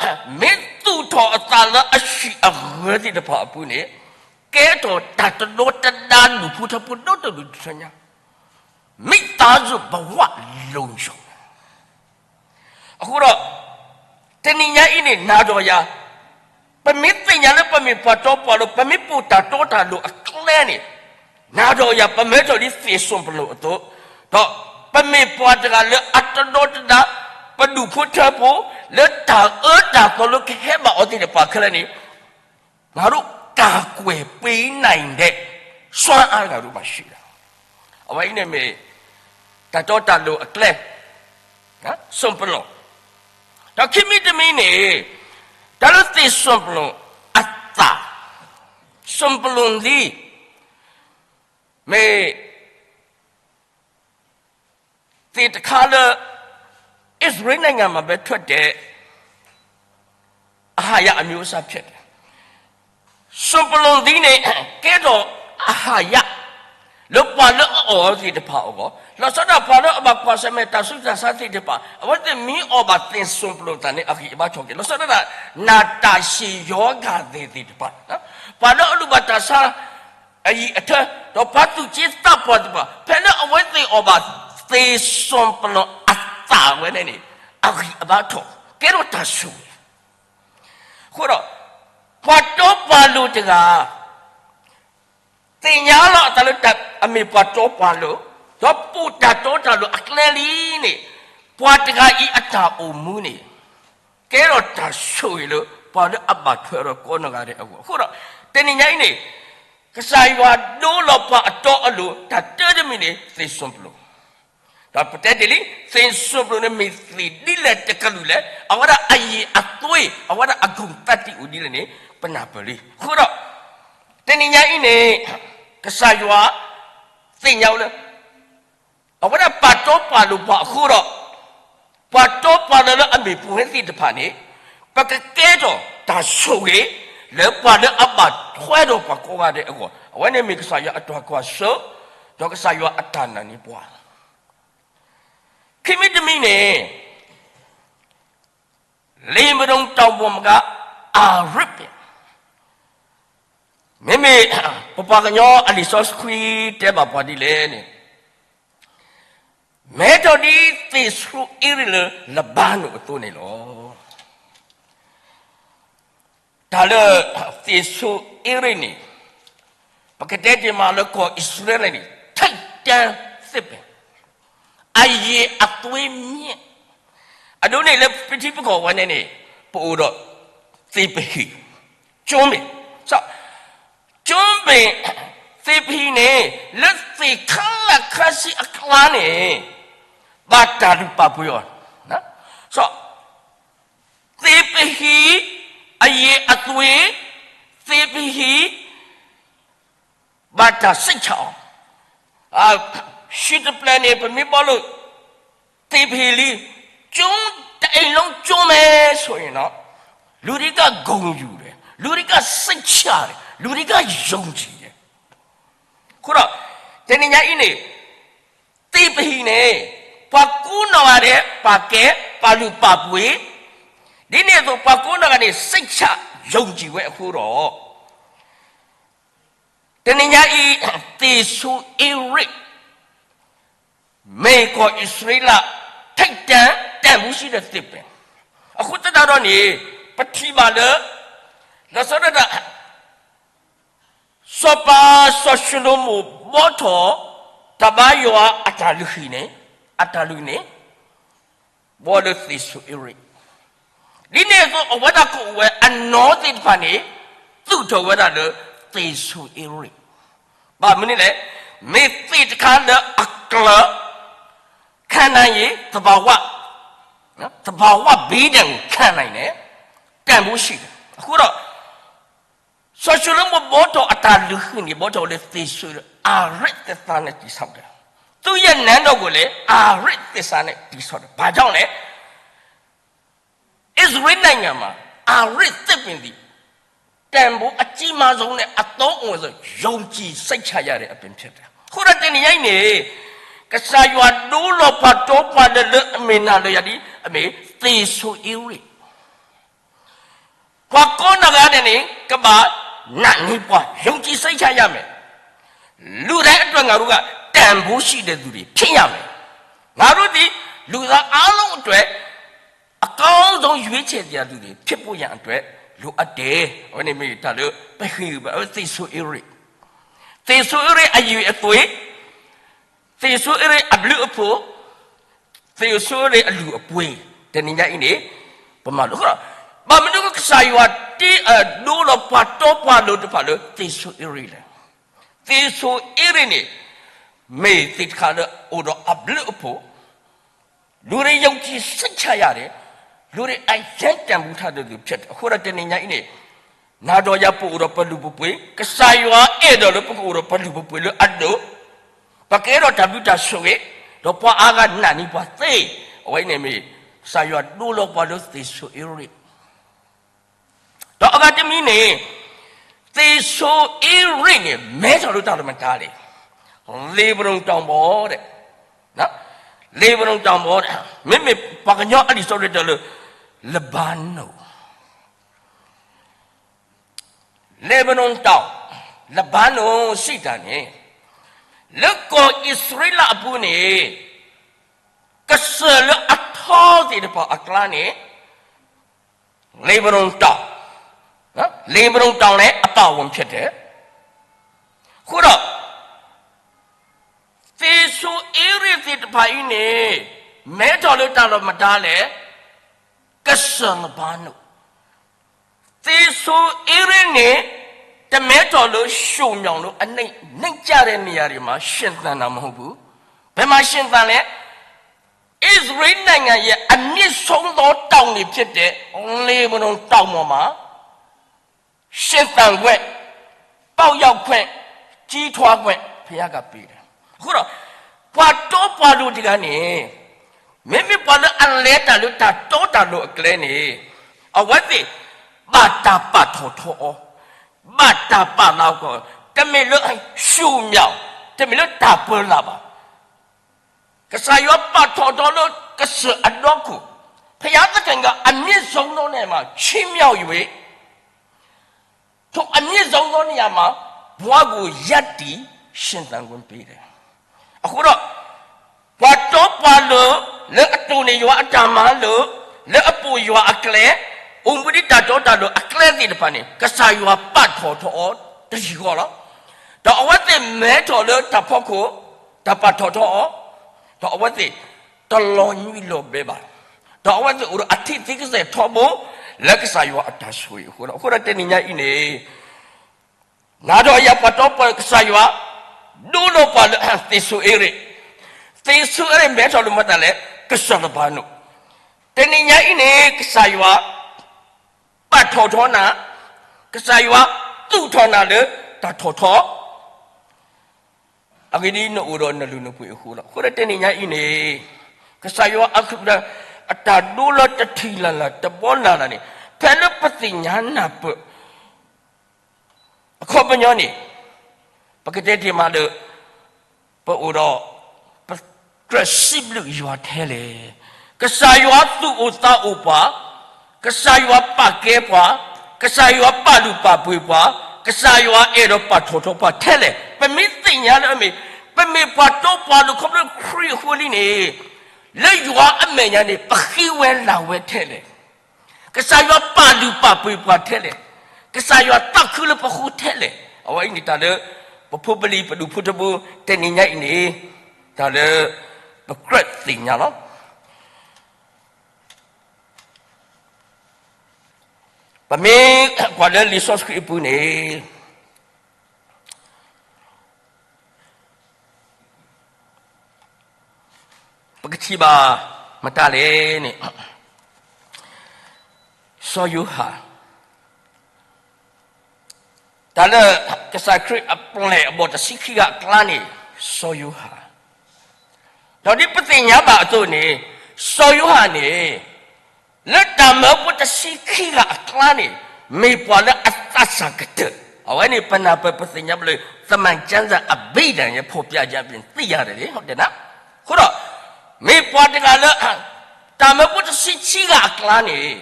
မ့ၢ်သူၣ်ထီၣ်အသးလၢအဟံၣ်အဂၢၤသ့ၣ်တဖၣ်အပူၤန့ၣ် ကဲထီၣ်တၢ်တဒီတဒါ လူၤဖူထၢပူၤ ဒီတလူၤတဆၢညါ, မိသားစုဘဝလုံခြုံ အဃိဒီး တနံၤညါအံၤန့ၣ် နၤဒီးယၤ ပမ့ၢ်သ့ၣ်ညါလၢပမ့ၢ်ပှၤတီပှၤလိၤ ပမ့ၢ်ပိာ်တၢ်တီတၢ်လိၤအကျဲန့ၣ် နၤဒီးယၤ ပမ့ၢ်ထီၣ်ဒ်သ့ၣ်စိၢ်ပလိၣ်အသိး, ဒီးပမ့ၢ်ပှၤတဂၤလၢအတဒီတဒါ ပလူၤဖူထၢပူၤ လၢတၢ်အၢတၢ်သီလၢကဟဲဘၣ်အီၤသ့ၣ်တဖၣ်ခဲလၢာ်န့ၣ် ငါတို့ကာကွယ်ပေးနိုင်တဲ့စွမ်းအား ငါတို့မှာရှိတယ်. အဝဲအံၤန့ၣ်မ့ၢ် တၢ်တီတၢ်လိၤအကျဲ စိၢ်ပလိၣ်, ဒီးခံမံၤတမံၤန့ၣ် တၢ်လၢသ့ၣ်စိၢ်ပလိၣ်အသၣ်, စိၢ်ပလိၣ်သံ မ့ၢ် သ့ၣ်တခါလၢ အံၣ်စရ့လးနိုင်ငံမှာပဲထွက်တဲ့ အဟာရအမျိုးအစားဖြစ်တယ်. စိၢ်ပလိၣ်သံန့ၣ် ကဲထီၣ်အဟာရ လၢပှၤလၢအအီၣ်သ့ၣ်တဖၣ်အဂီၢ်, လီၤဆီဒၣ်ပှၤလၢအဘၣ်ကွၢ်ဆၢၣ်မဲာ်တၢ်ဆူးတၢ်ဆါသ့ၣ်တဖၣ် အဝဲသ့ၣ်မ့ၢ်အီၣ်ဘၣ်သ့ၣ်စိၢ်ပလိၣ်သၣ်န့ၣ် အဂံၢ်အဘါထီၣ်က့ၤ, လီၤဆီဒၣ် နာတာရှည်ရောဂါသည်သ့ၣ်တဖၣ်, ပှၤလၢအလူၤဘၣ်တၢ်ဆါ အယံာ်အထၢ ဒီးပှၤသူၣ်က့သးပှၢ်သ့ၣ်တဖၣ် ဖဲလၢအဝဲသ့ၣ်အီၣ်ဘၣ်သ့ၣ်စိၢ်ပလိၣ်အသၣ်ဝဲန့ၣ်န့ၣ် အဂံၢ်အဘါထီၣ် ကဲထီၣ်တၢ်ဆိၣ်ဂ့ၤ. အဃိဒီး ပှၤတီပှၤလိၤတဂၤ သ့ၣ်ညါလီၤအသးလၢအမ့ၢ်ပှၤတီပှၤလိၤ, ဒီးပိာ်တၢ်တီတၢ်လိၤအကျဲလံန့ၣ် ပှၤတဂၤအံၤအတၢ်အိၣ်မူန့ၣ် ကဲထီၣ်တၢ်ဆိၣ်ဂ့ၤလၢ ပှၤလၢအဘၣ်ထွဲဒီးကိးနီၢ်ဂၤဒဲးအဂီၢ်. အဃိဒီး တနံၤညါအံၤန့ၣ် ကစၢ်ယွၤဒိလီၤပှၤအတီအလိၤ တၢ်တၢတမံၤန့ၣ် သ့ၣ်စိၢ်ပလိၣ်, ဒီးပတဲတ့ၢ်လံ သ့ၣ်စိၢ်ပလိၣ်န့ၣ်မ့ၢ်သ့ၣ်ဒ်လဲၣ်တကလုာ်လဲၣ်, အဝဲဒၣ်အယံာ်အသွ့ အဝဲဒၣ်အဂုာ်သးတံၢ်အိၣ်ဒ်လဲၣ်န့ၣ် ပနၢ်ပၢၢ်လံ. အဃိဒီး တနံၤညါအံၤန့ၣ် ကစၢ်ယွၤ သ့ၣ်ညါဝဲလၢ အဝဲဒၣ်ပှၤတီပှၤလိၤပှၤအဃိဒီး ပှၤတီပှၤလိၤလၢအမ့ၢ်ပဝဲသ့ၣ်တဖၣ်န့ၣ် ပကကဲထီၣ်တၢ်ဆိၣ်ဂ့ၤ လၢပှၤလၢအဘၣ်ထွဲဒီးပှၤကိးဂၤဒဲးအဂီၢ်, အဝဲန့ၣ်မ့ၢ်ကစၢ်ယွၤအတၢ်ကွၢ်စိ ဒီးကစၢ်ယွၤအတၢ်နာ်န့ၢ်ပှၤ. ခံမံၤတမံၤန့ၣ် လေမုန်တိုင်းတောင်ပေါ်မှာ အရိပ် မ့မ့ၢ် ပပှၤကညီအလံာ်စီဆှံတဲဘၣ်ပှၤဒ်လဲၣ်န့ၣ် မဲထီၣ်ဒ်သ့ၣ်စိၤအ့ရ့ၣ်လၢလဘါနိၣ်အသိးန့ၣ်လီၤ. တၢ်လၢ သ့ၣ်စိၤအ့ရ့ၣ်န့ၣ် ပကတဲတ့ၢ်မးလၢကီၢ်အံၣ်စရ့လးန့ၣ် ထိပ်တန်းသစ်ပင် အရည်အသွေးမြင့်, အဒိန့ၣ်လၢပထံပကီၢ်ဝဲန့ၣ်န့ၣ် ပအိၣ်ဒီး သ့ၣ်ပဟံၣ်, ကၠိမ့ၣ်, ကၠိမ့ၣ် သ့ၣ်ပဟံၣ်န့ၣ် လၢသ့ၣ်ခါလၢ်ခါဆံးအကျါန့ၣ် ဘၣ်တၢ်လုၢ်ပာ်ပှ့ၤအီၤ, သ့ၣ်ပဟံၣ် အရည်အသွေး, သ့ၣ်ပဟံၣ် ဘၣ်တၢ်စိတ်ချအီၤ, ရွှေတပျဲၤန့ၣ် ပမ့ၢ်ဘီလိာ် သ့ၣ်ပဟံၣ်လံ ကျိုးတအိမ်လုံးကျိုးမယ်ဆိုရင်တော့ လူတွေကဂုဏ်ယူတယ်, လူတွေကစိတ်ချတယ်, လူတွေကယုံကြည်တယ်. အဃိဒီး တနံၤညါအံၤန့ၣ် သ့ၣ်ပဟံၣ်န့ၣ် ပှၤကိးနီၢ်ဂၤဒဲး ပာ်ကဲ ပာ်လုၢ်ပာ်ပှ့ၤ, ဒ်န့ၣ်အသိး ပှၤကိးနီၢ်ဂၤန့ၣ် စိတ်ချယုံကြည်ဝဲအဃိဒီး တနံၤညါအံၤ သ့ၣ်စိၤအ့ရ့ၣ် မ့ၢ်ကီၢ်အံၣ်စရ့လး ထိပ်တန်းတန်ဖိုးရှိတဲ့သ့ၣ်ပင်, အဃိသတးဒီးန့ၣ် ပထံၣ်ဘၣ်လၢ လီၤဆီဒၣ်တၢ် စီၤပၤစီၤၡလိၤမိၣ်ဘီထီၣ် တၢ်ဘါယွၤအတၢ်လုၢ်ဟံၣ်န့ၣ် အတၢ်လုၢ်န့ၣ် ဘီလၢသ့ၣ်စိၤအ့ရ့ၣ်, ဒ်န့ၣ်အသိး အဝဲဒၣ်ကအိၣ်ဝဲအနီၢ်သ့ၣ်တဖၣ်န့ၣ် သူၣ်ထီၣ်ဝဲဒၣ်လၢသ့ၣ်စိၤအ့ရ့ၣ်, ဘၣ်မနုၤလဲၣ်, မ့ၢ်သ့ၣ်တခါလၢအကျၢၤ ခံနိုင်ရည် သဘာဝ သဘာဝ ဘီဒၣ် ခံနိုင်ရည် တန်ဖိုးရှိတယ်. အဃိဒီး စီၤၡလိၤမိၣ်ဘီထီၣ်အတၢ်လုၢ်ဟံၣ်န့ၣ် ဘီထီၣ်လၢသ့ၣ်စိၤအ့ရ့ၣ်သ့ၣ်သၣ်န့ၣ်တံၤဆီၣ်တၢ်, သူၣ်ယဲၢ်နန်းတော်ကိုလည်း အရ့သစ်သားနဲ့တည်ဆောက်တယ်. ဘာကြောင့်လဲ, အံၣ်စရ့လးနိုင်ငံမှာ အရ့သစ်ပင်သည် တန်ဖိုးအကြီးမားဆုံးနဲ့ အသုံးအဝင်ဆုံး ယုံကြည်စိတ်ချရတဲ့အပင်ဖြစ်တယ်. အဃိဒီးတနံၤညါအံၤန့ၣ် ကစၢ်ယွၤဒိလီၤပှၤတီပှၤလိၤလၢအမ့ၢ်နၤလၢယၤဒ်အမ့ၢ် သ့ၣ်စိၤအ့ရ့ၣ် ပှၤကိးနီၢ်ဂၤဒဲးန့ၣ် ကဘၣ်နာ်န့ၢ်ပှၤ ယုံကြည်စိတ်ချရမယ်. လူတိုင်းအတွက် ငါတို့က တန်ဖိုးရှိတဲ့သူတွေ ဖြစ်ရမယ်. ငါတို့သည် လူသားအားလုံးအတွက် အကောင်းဆုံး ရွေးချယ်စရာလူတွေ ဖြစ်ဖို့ရန်အတွက် လိုအပ်တယ်. အဝဲန့ၣ်မ့ၢ်တၢ်လၢ ပဟ့ၣ်ဂံၢ်ဘါ သ့ၣ်စိၤအ့ရ့ၣ်, သ့ၣ်စိၤအ့ရ့ၣ်အယံၤအသွံၣ်, သ့ၣ်စိၤအ့ရ့ၣ်အဘျုးအဖှိၣ်, သ့ၣ်စိၤအ့ရ့ၣ်အလုၢ်အပှ့ၤ, တနံၤညါအံၤန့ၣ် ပမၤလိ အဃိဒီး ဘၣ်မနုၤကစၢ်ယွၤတ့ ဒိလီၤပှၤတီပှၤလိၤတဖၣ်လၢ သ့ၣ်စိၤအ့ရ့ၣ်လဲၣ်. သ့ၣ်စိၤအ့ရ့ၣ်န့ၣ် မ့ၢ်သ့ၣ်တခါလၢအိၣ်ဒီးအဘျုးအဖှိၣ်, လူတွေယုံကြည်စိတ်ချရတယ်, လူတွေအရမ်းတန်ဖိုးထားတဲ့သူဖြစ်တယ်. အဃိဒီးတနံၤညါအံၤန့ၣ် နၤဒီးယၤပအိၣ်ဒီးပလုၢ်ပပှ့ၤ, ကစၢ်ယွၤအဲၣ်ဒိးလၢပကအိၣ်ဒီးပလုၢ်ပပှ့ၤလၢအဒိၣ်, ပကအဲၣ်ဒိးတၢ်ဘျုးတၢ်ဆိၣ်ဂ့ၤ, ဒီးပှၤအါဂၤနာ်န့ၢ်ပှၤသ့, အဝဲအံၤန့ၣ်မ့ၢ် ကစၢ်ယွၤဒိလီၤပှၤလၢသ့ၣ်စိၤအ့ရ့ၣ် ဒီးအဂၤတမံၤန့ၣ် သ့ၣ်စိၤအ့ရ့ၣ်န့ၣ် မဲထီၣ်လၢတၢ်လီၢ်မတၤလဲၣ်. လေဘနုန်တောင်ပေါ်, လေဘနုန်တောင်ပေါ်, မ့မ့ၢ်ပှၤကညီအလံာ်စီဆှံတဲလၢ လဘါနိၣ်, လေဘနုန်တောင်, လဘါနိၣ် စံးတၢ်န့ၣ် လၢကီၢ်အံၣ်စရ့လးအပူၤန့ၣ် ကစၢၢ်လၢအထီသ့ၣ်တဖၣ်အကျါန့ၣ် လေဘနုန်တောင်, လေဘနုန်တောင်လည်း အပါအဝင်ဖြစ်တယ်. အဃိဒီး သ့ၣ်စိၤအ့ရ့ၣ်သ့ၣ်တဖၣ်အံၤန့ၣ် မဲထီၣ်လၢတၢ်လီၢ်မတၤလဲၣ်, ကစၢၢ်လဘါနိၣ်, သ့ၣ်စိၤအ့ရ့ၣ်န့ၣ် တမဲထီၣ်လၢ ရွှံ့မြောက်လို့ အနိမ့်ကျတဲ့နေရာတွေမှာ ရှင်သန်တာမဟုတ်ဘူး. ဘယ်မှာရှင်သန်လဲ? အံၣ်စရ့လးနိုင်ငံရဲ့ အမြင့်ဆုံးသောတောင်တွေဖြစ်တဲ့ လေဘနုန်တောင်ပေါ်မှာ ရှင်သန်ခွင့်, ပေါက်ရောက်ခွင့်, ကြီးထွားခွင့် ဘုရားကပေးတယ်. အဃိဒီး ပှၤတီပှၤလိၤတဂၤန့ၣ် မ့မ့ၢ်ပှၤလၢအလဲၤတၢ်လၢတၢ်တီတၢ်လိၤအကျဲန့ၣ် အဝဲသ့ၣ် ဘၣ်တၢ်ပာ်ထီၣ်ထီအီၤ, ဘၣ်တၢ်ပာ်လီၤကီး, တမ့ၢ်လၢ ရွှံ့မြောက်, တမ့ၢ်လၢတၢ်ပၢလၢ်ဘၣ်. ကစၢ်ယွၤပာ်ထီၣ်ထီလၢကစၢၢ်အဒီခိၣ်, ဘုရားသခင်က အမြင့်ဆုံးသောနေရာမှာ ချီးမြှောက်၍ ထိုအမြင့်ဆုံးသောနေရာမှာ ဘဝကိုရပ်တည် ရှင်သန်ခွင့်ပေးတယ်. အဃိဒီး ပှၤတီပှၤလိၤ လၢအတိၢ်န့ၢ်ယွၤအတၢ်မၤလိာ်, လၢအပိာ်ယွၤအကျဲ, အိၣ်မူဒ်တၢ်တီတၢ်လိၤအကျဲသ့ၣ်တဖၣ်န့ၣ် ကစၢ်ယွၤပာ်ထီၣ်ထီအီၤတယံာ်ဃီလီၤ. ဒီးအဝဲသ့ၣ်မဲထီၣ်လၢတၢ်ဖီခိၣ်, တၢ်ပာ်ထီၣ်ထီအီၤ, ဒီးအဝဲသ့ၣ်တလီၤညွံးလီၤဘဲဘၣ်. ဒီးအဝဲသ့ၣ်အိၣ်ဒီးအထံသံကစဲၢ်ထီဘိ လၢကစၢ်ယွၤအတၢ်ဆိၣ်ဂ့ၤအဃိလီၤ. အဃိဒီးတနံၤညါအံၤန့ၣ် နၤဒီးယၤပှၤတီပှၤ ကစၢ်ယွၤ ဒိလီၤပှၤလၢသ့ၣ်စိၤအ့ရ့ၣ်, သ့ၣ်စိၤအ့ရ့ၣ်မဲထီၣ်လၢမတၤလဲၣ်, ကစၢၢ်လဘါနိၣ်. တနံၤညါအံၤန့ၣ် ကစၢ်ယွၤ ပာ်ထီၣ်ထီနၤ, ကစၢ်ယွၤသူၣ်ထီၣ်နၤလၢတၢ်ထီၣ်ထီ အဂ့ၢ်ဒ်အံၤ နအိၣ်ဒီးနလုၢ်နပှ့ၤအဃိလီၤ. အဃိဒီးတနံၤညါအံၤန့ၣ် ကစၢ်ယွၤအကလုၢ်ကထါ အတၢ်ဒိလီၤတထံၣ်လၢ်လၢ် တဘီလၢ်လၢ်န့ၣ် ဖဲလၢပသ့ၣ်ညါနၢ်ပၢၢ် အခီပညီန့ၣ် ပကတဲတ့ၢ်မးဒီး ပအိၣ်ဒီး ပကြၢးစံးဘျုးယွၤထဲလဲၣ်. ကစၢ်ယွၤသူၣ်အိၣ်သးအိၣ်ပှၤ, ကစၢ်ယွၤပာ်ကဲပှၤ, ကစၢ်ယွၤပာ်လုၢ်ပာ်ပှ့ၤပှၤ, ကစၢ်ယွၤအဲၣ်ဒိးပာ်ထီၣ်ထီပှၤထဲလဲၣ်. ပမ့ၢ်သ့ၣ်ညါလၢအမ့ၢ် ပမ့ၢ်ပှၤတီပှၤလိၤခီဖျိခရံာ်အဃိလံန့ၣ် လၢယွၤအမဲာ်ညါန့ၣ် ပဃ့ဝဲလၤဝဲထဲလဲၣ်. ကစၢ်ယွၤပာ်လုၢ်ပာ်ပှ့ၤပှၤထဲလဲၣ်. ကစၢ်ယွၤသးခုလၢပဃိထဲလဲၣ်. အဝဲအံၤန့ၣ်တၢ်လၢ ပဖိပလံၤပဒူၣ်ဖိထၢဖိ တနံၤညါအံၤန့ၣ် တၢ်လၢ ပကြၢးသ့ၣ်ညါလီၤ. ပမ့ၢ်ကွၢ်လၢလံာ်စီဆှံအပူၤန့ၣ် ပကထံၣ်ဘၣ်မတၤလဲၣ်န့ၣ် စီၤယိၤဟၣ် တၢ်လၢကစၢ်ခရံာ်အပျဲၢ်အဘီၣ်တဆံခံဂၤအကျါန့ၣ် စီၤယိၤဟၣ်, ဒီးဒ်ပသ့ၣ်ညါဘၣ်အသိးန့ၣ် စီၤယိၤဟၣ်န့ၣ် လၢတၢ်မၢဖိတဆံခံဂၤအကျါန့ၣ် မ့ၢ်ပှၤလၢအသးစၢ်ကတၢၢ်, အဝဲန့ၣ်ပနၢ်ပၢၢ်ပသ့ၣ်ညါဘၣ်လၢ သမိုင်းကျမ်းစာအဘိဓာတ် န့ၣ်ဖော်ပြကြပြီးသိရတယ်, အဃိဒီး မ့ၢ်ပှၤတဂၤလၢ တၢ်မၢဖိတဆံခံဂၤအကျါန့ၣ်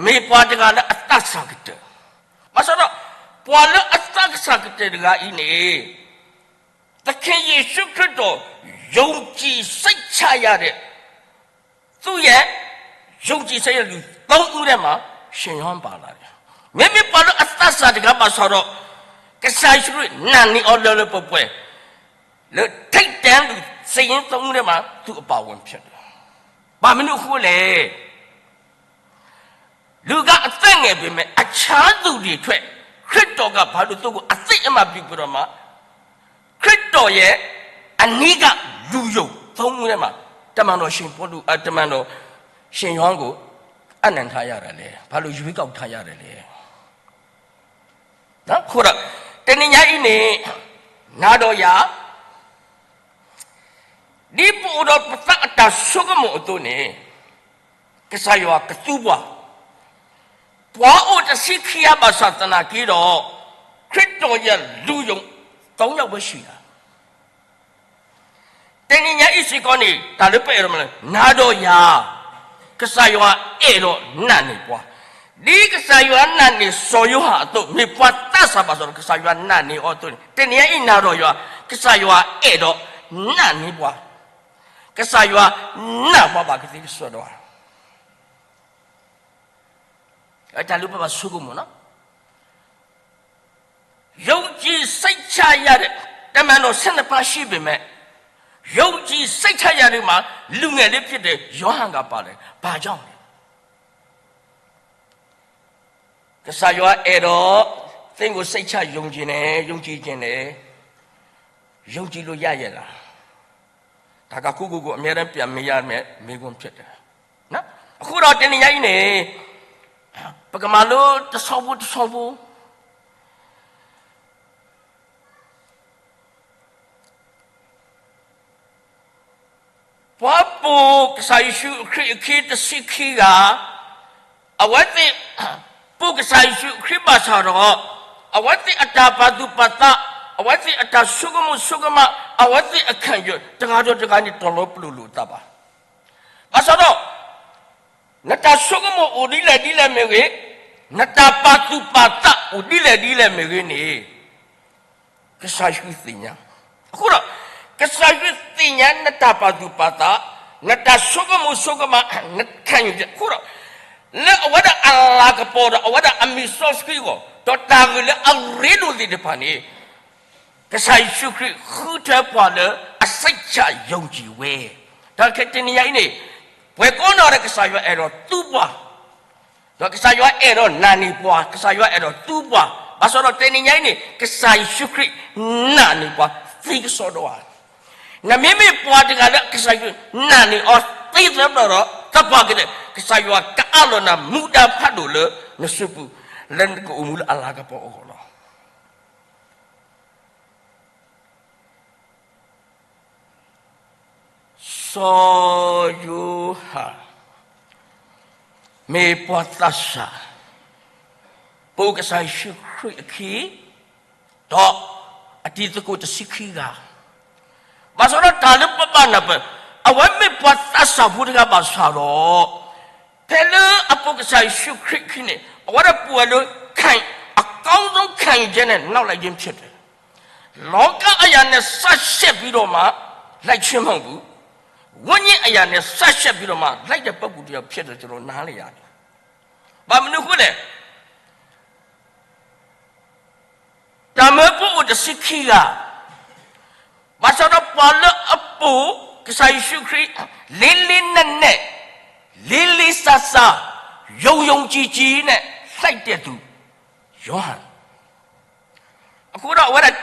မ့ၢ်ပှၤတဂၤလၢအသးစၢ်ကတၢၢ်, ဘၣ်ဆၣ်ဒီး ပှၤလၢအသးစၢ်ကတၢၢ်တဂၤအံၤန့ၣ် သခင်ယေရှုခရစ်တော် ယုံကြည်စိတ်ချရတဲ့ သူ့ရဲ့ ယုံကြည်စိတ်ချရတဲ့လူသုံးဦးထဲမှာ ရှင်ယောဟန်ပါလာတယ်. မ့မ့ၢ်ပှၤလၢအသးစၢ်တဂၤဘၣ်ဆၣ်ဒီး ကစၢ်ယ့ၣ်ၡူးခရစ်နာ်န့ၢ်အီၤလၢလၢပှဲၤပှဲၤ လၢ ထိပ်တန်းလူ စာရင်းသုံးဦးထဲမှာ သူအပါအဝင်ဖြစ်တယ်. ဘၣ်မနုၤအဃိလဲၣ် လူကအသက်ငယ်ပေမဲ့ အခြားသူတွေအတွက် ခရစ်တော်က ဘာလို့သူ့ကို အသိအမှတ်ပြုပြီးတော့မှ ခရစ်တော်ရဲ့ အနီးကပ်လူယုံသုံးဦးထဲမှာ တမန်တော်ရှင်ပေါလု အ တမန်တော်ရှင်ယောဟန်ကို အပ်နှံထားရတယ်လဲ, ဘာလို့ရွေးကောက်ထားရတယ်လဲ. အဃိဒီး တနံၤညါအံၤန့ၣ် နၤဒီးယၤ ဒ်ပအိၣ်ဒီးပသးအတၢ်ဆိကမိၣ်အသိးန့ၣ် ကစၢ်ယွၤကသူပှၤ, ပှၤအိၣ်တဆံခံဂၤဘၣ်ဆၣ်သနာ်က့ဒီး ခရစ်တော်ရဲ့လူယုံသုံးယောက်ပဲရှိတာ. တနံၤညါအံၤစ့ၢ်ကီးန့ၣ် တၢ်လၢပအဲၣ်ဒိးမၤလၢ နၤဒီးယၤ ကစၢ်ယွၤအဲၣ်ဒိးနာ်န့ၢ်ပှၤ, ဒ်ကစၢ်ယွၤနာ်န့ၢ်စီၤယိၤဟန်အသိး မ့ၢ်ပှၤသးစၢ်ဘၣ်ဆၣ်ဒီး ကစၢ်ယွၤနာ်န့ၢ်အီၤအသိးန့ၣ် တနံၤညါအံၤနၤဒီးယၤ ကစၢ်ယွၤအဲၣ်ဒိးနာ်န့ၢ်ပှၤ, ကစၢ်ယွၤနာ်ပှၤဘၣ်ကသ့ကစီဒီဧါ. တၢ်လၢပဘၣ်ဆိကမိၣ်နီၤ ယုံကြည်စိတ်ချရတဲ့ တမန်တော်ဆယ့်နှစ်ပါးရှိပေမဲ့ ယုံကြည်စိတ်ချရတဲ့မှာ လူငယ်လေးဖြစ်တဲ့ ယောဟန်ကပါတယ်။ ဘာကြောင့်လဲ။ ကစၢ်ယွၤအဲၣ်ဒိးသ့ၣ်ကို စိတ်ချယုံကြည်တယ်, ယုံကြည်ခြင်းတယ်, ယုံကြည်လို့ရရဲ့လား. ဒါက ကိုယ့်ကိုယ်ကို အမြဲတမ်း ပြန်မေးရမယ့် မေးခွန်းဖြစ်တယ်. အဃိဒီးတနံၤညါအံၤန့ၣ် ပကမၤလိတဆီဖိတဆီဖိ ပှၤပိာ်ကစၢ်ယ့ၣ်ၡူးခရံာ်အခံ တဆံခံဂၤ, အဝဲသ့ၣ် ပိာ်ကစၢ်ယ့ၣ်ၡူးခရံာ်ဘၣ်ဆၣ်ဒီး အဝဲသ့ၣ်အတၢ်ပာ်သူၣ်ပာ်သး, အဝဲသ့ၣ်အတၢ်ဆိကမိၣ်ဆိကမး, အဝဲသ့ၣ်အခန့်အယို တဂၤဒီးတဂၤန့ၣ် တလီၤပလိာ်လိာ်အသးဘၣ်. ဘၣ်ဆၣ်ဒီး နတၢ်ဆိကမိၣ်အိၣ်ဒ်လဲၣ်ဒ်လဲၣ်မ့ၢ်ဂ့ၤ, နတၢ်ပာ်သူၣ်ပာ်သးအိၣ်ဒ်လဲၣ်ဒ်လဲၣ်မ့ၢ်ဂ့ၤန့ၣ် ကစၢ်ယ့ၣ်ၡူးသ့ၣ်ညါ. အဃိဒီး ကစၢ်ယ့ၣ်ၡူးသ့ၣ်ညါနတၢ်ပာ်သူၣ်ပာ်သး, နတၢ်ဆိကမိၣ်ဆိကမး, နခန့်အယိ အဃိဒီး လၢအဝဲဒၣ်အလၤကပီၤဒီး အဝဲဒၣ်အမံၤစီဆှံအဂီၢ် ဒီးတၢ်ဂ့ၢ်လၢအရ့ဒိၣ်သ့ၣ်တဖၣ်န့ၣ် ကစၢ်ယ့ၣ်ၡူးခရံာ်ဃုထၢပှၤလၢ အစိတ်ချယုံကြည်ဝဲ, တၢ်ခဲတနံၤညါအံၤန့ၣ် ပှၤကိးနီၢ်ဂၤဒဲး ကစၢ်ယွၤအဲၣ်ဒိးသူပှၤ ဒီးကစၢ်ယွၤအဲၣ်ဒိးနာ်န့ၢ်ပှၤ, ကစၢ်ယွၤအဲၣ်ဒိးသူပှၤ, ဘၣ်ဆၣ်ဒီးတနံၤညါအံၤန့ၣ် ကစၢ်ယ့ၣ်ၡူးခရံာ်နာ်န့ၢ်ပှၤသ့ကစီဒီဧါ. နမ့မ့ၢ်ပှၤတဂၤလၢကစၢ်ယ့ၣ်ၡူးနာ်န့ၢ်အီၤသ့သၢဘျီဒီး သပှၢ်ကတၢၢ် ကစၢ်ယွၤကအးလီၤနၤမူဒါဖးဒိၣ်လၢနစုပူၤ လၢနကအိၣ်မူလၢအလၤကပီၤအဂီၢ်လီၤ. စီၤယိၤဟၣ် မ့ၢ်ပှၤသးစၢ် ပိာ်ကစၢ်ယ့ၣ်ၡူးခရံာ်အခံ ဒီးအတံၤသကိးတဆံခံဂၤ, ဘၣ်ဆၣ်ဒီးတၢ်လၢပဘၣ်နၢ်ပၢၢ် အဝဲမ့ၢ်ပှၤသးစၢ်ဖိတဂၤဘၣ်ဆၣ်ဒီး ဖဲလၢအပိာ်ကစၢ်ယ့ၣ်ၡူးခရံာ်အခံန့ၣ် အဝဲဒၣ်ပိာ်ဝဲလၢ ခံ အကောင်းဆုံးခံယူချက်နဲ့ နောက်လိုက်ခြင်းဖြစ်တယ်. လောကအရာနဲ့ စမ်းစစ်ပြီးတော့မှ လိုက်ခြင်းမဟုတ်ဘူး. ဝိညာဉ်အရာနဲ့ စမ်းစစ်ပြီးတော့မှ လိုက်တဲ့ပုဂ္ဂိုလ်တစ်ယောက်ဖြစ်တယ် ကျွန်တော်နားလည်ရတယ်. ဘၣ်မနုၤအဃိလဲၣ် တၢ်မၢဖိအိၣ်တဆံခံဂၤ, ဘၣ်ဆၣ်ဒီးပှၤလၢအပိာ်ကစၢ်ယ့ၣ်ၡူးခရံာ် လေးလေးနက်နက်, လေးလေးစားစား, ယုံယုံကြည်ကြည်နဲ့ လိုက်တဲ့သူ ယောဟန်. အဃိဒီးအဝဲဒၣ်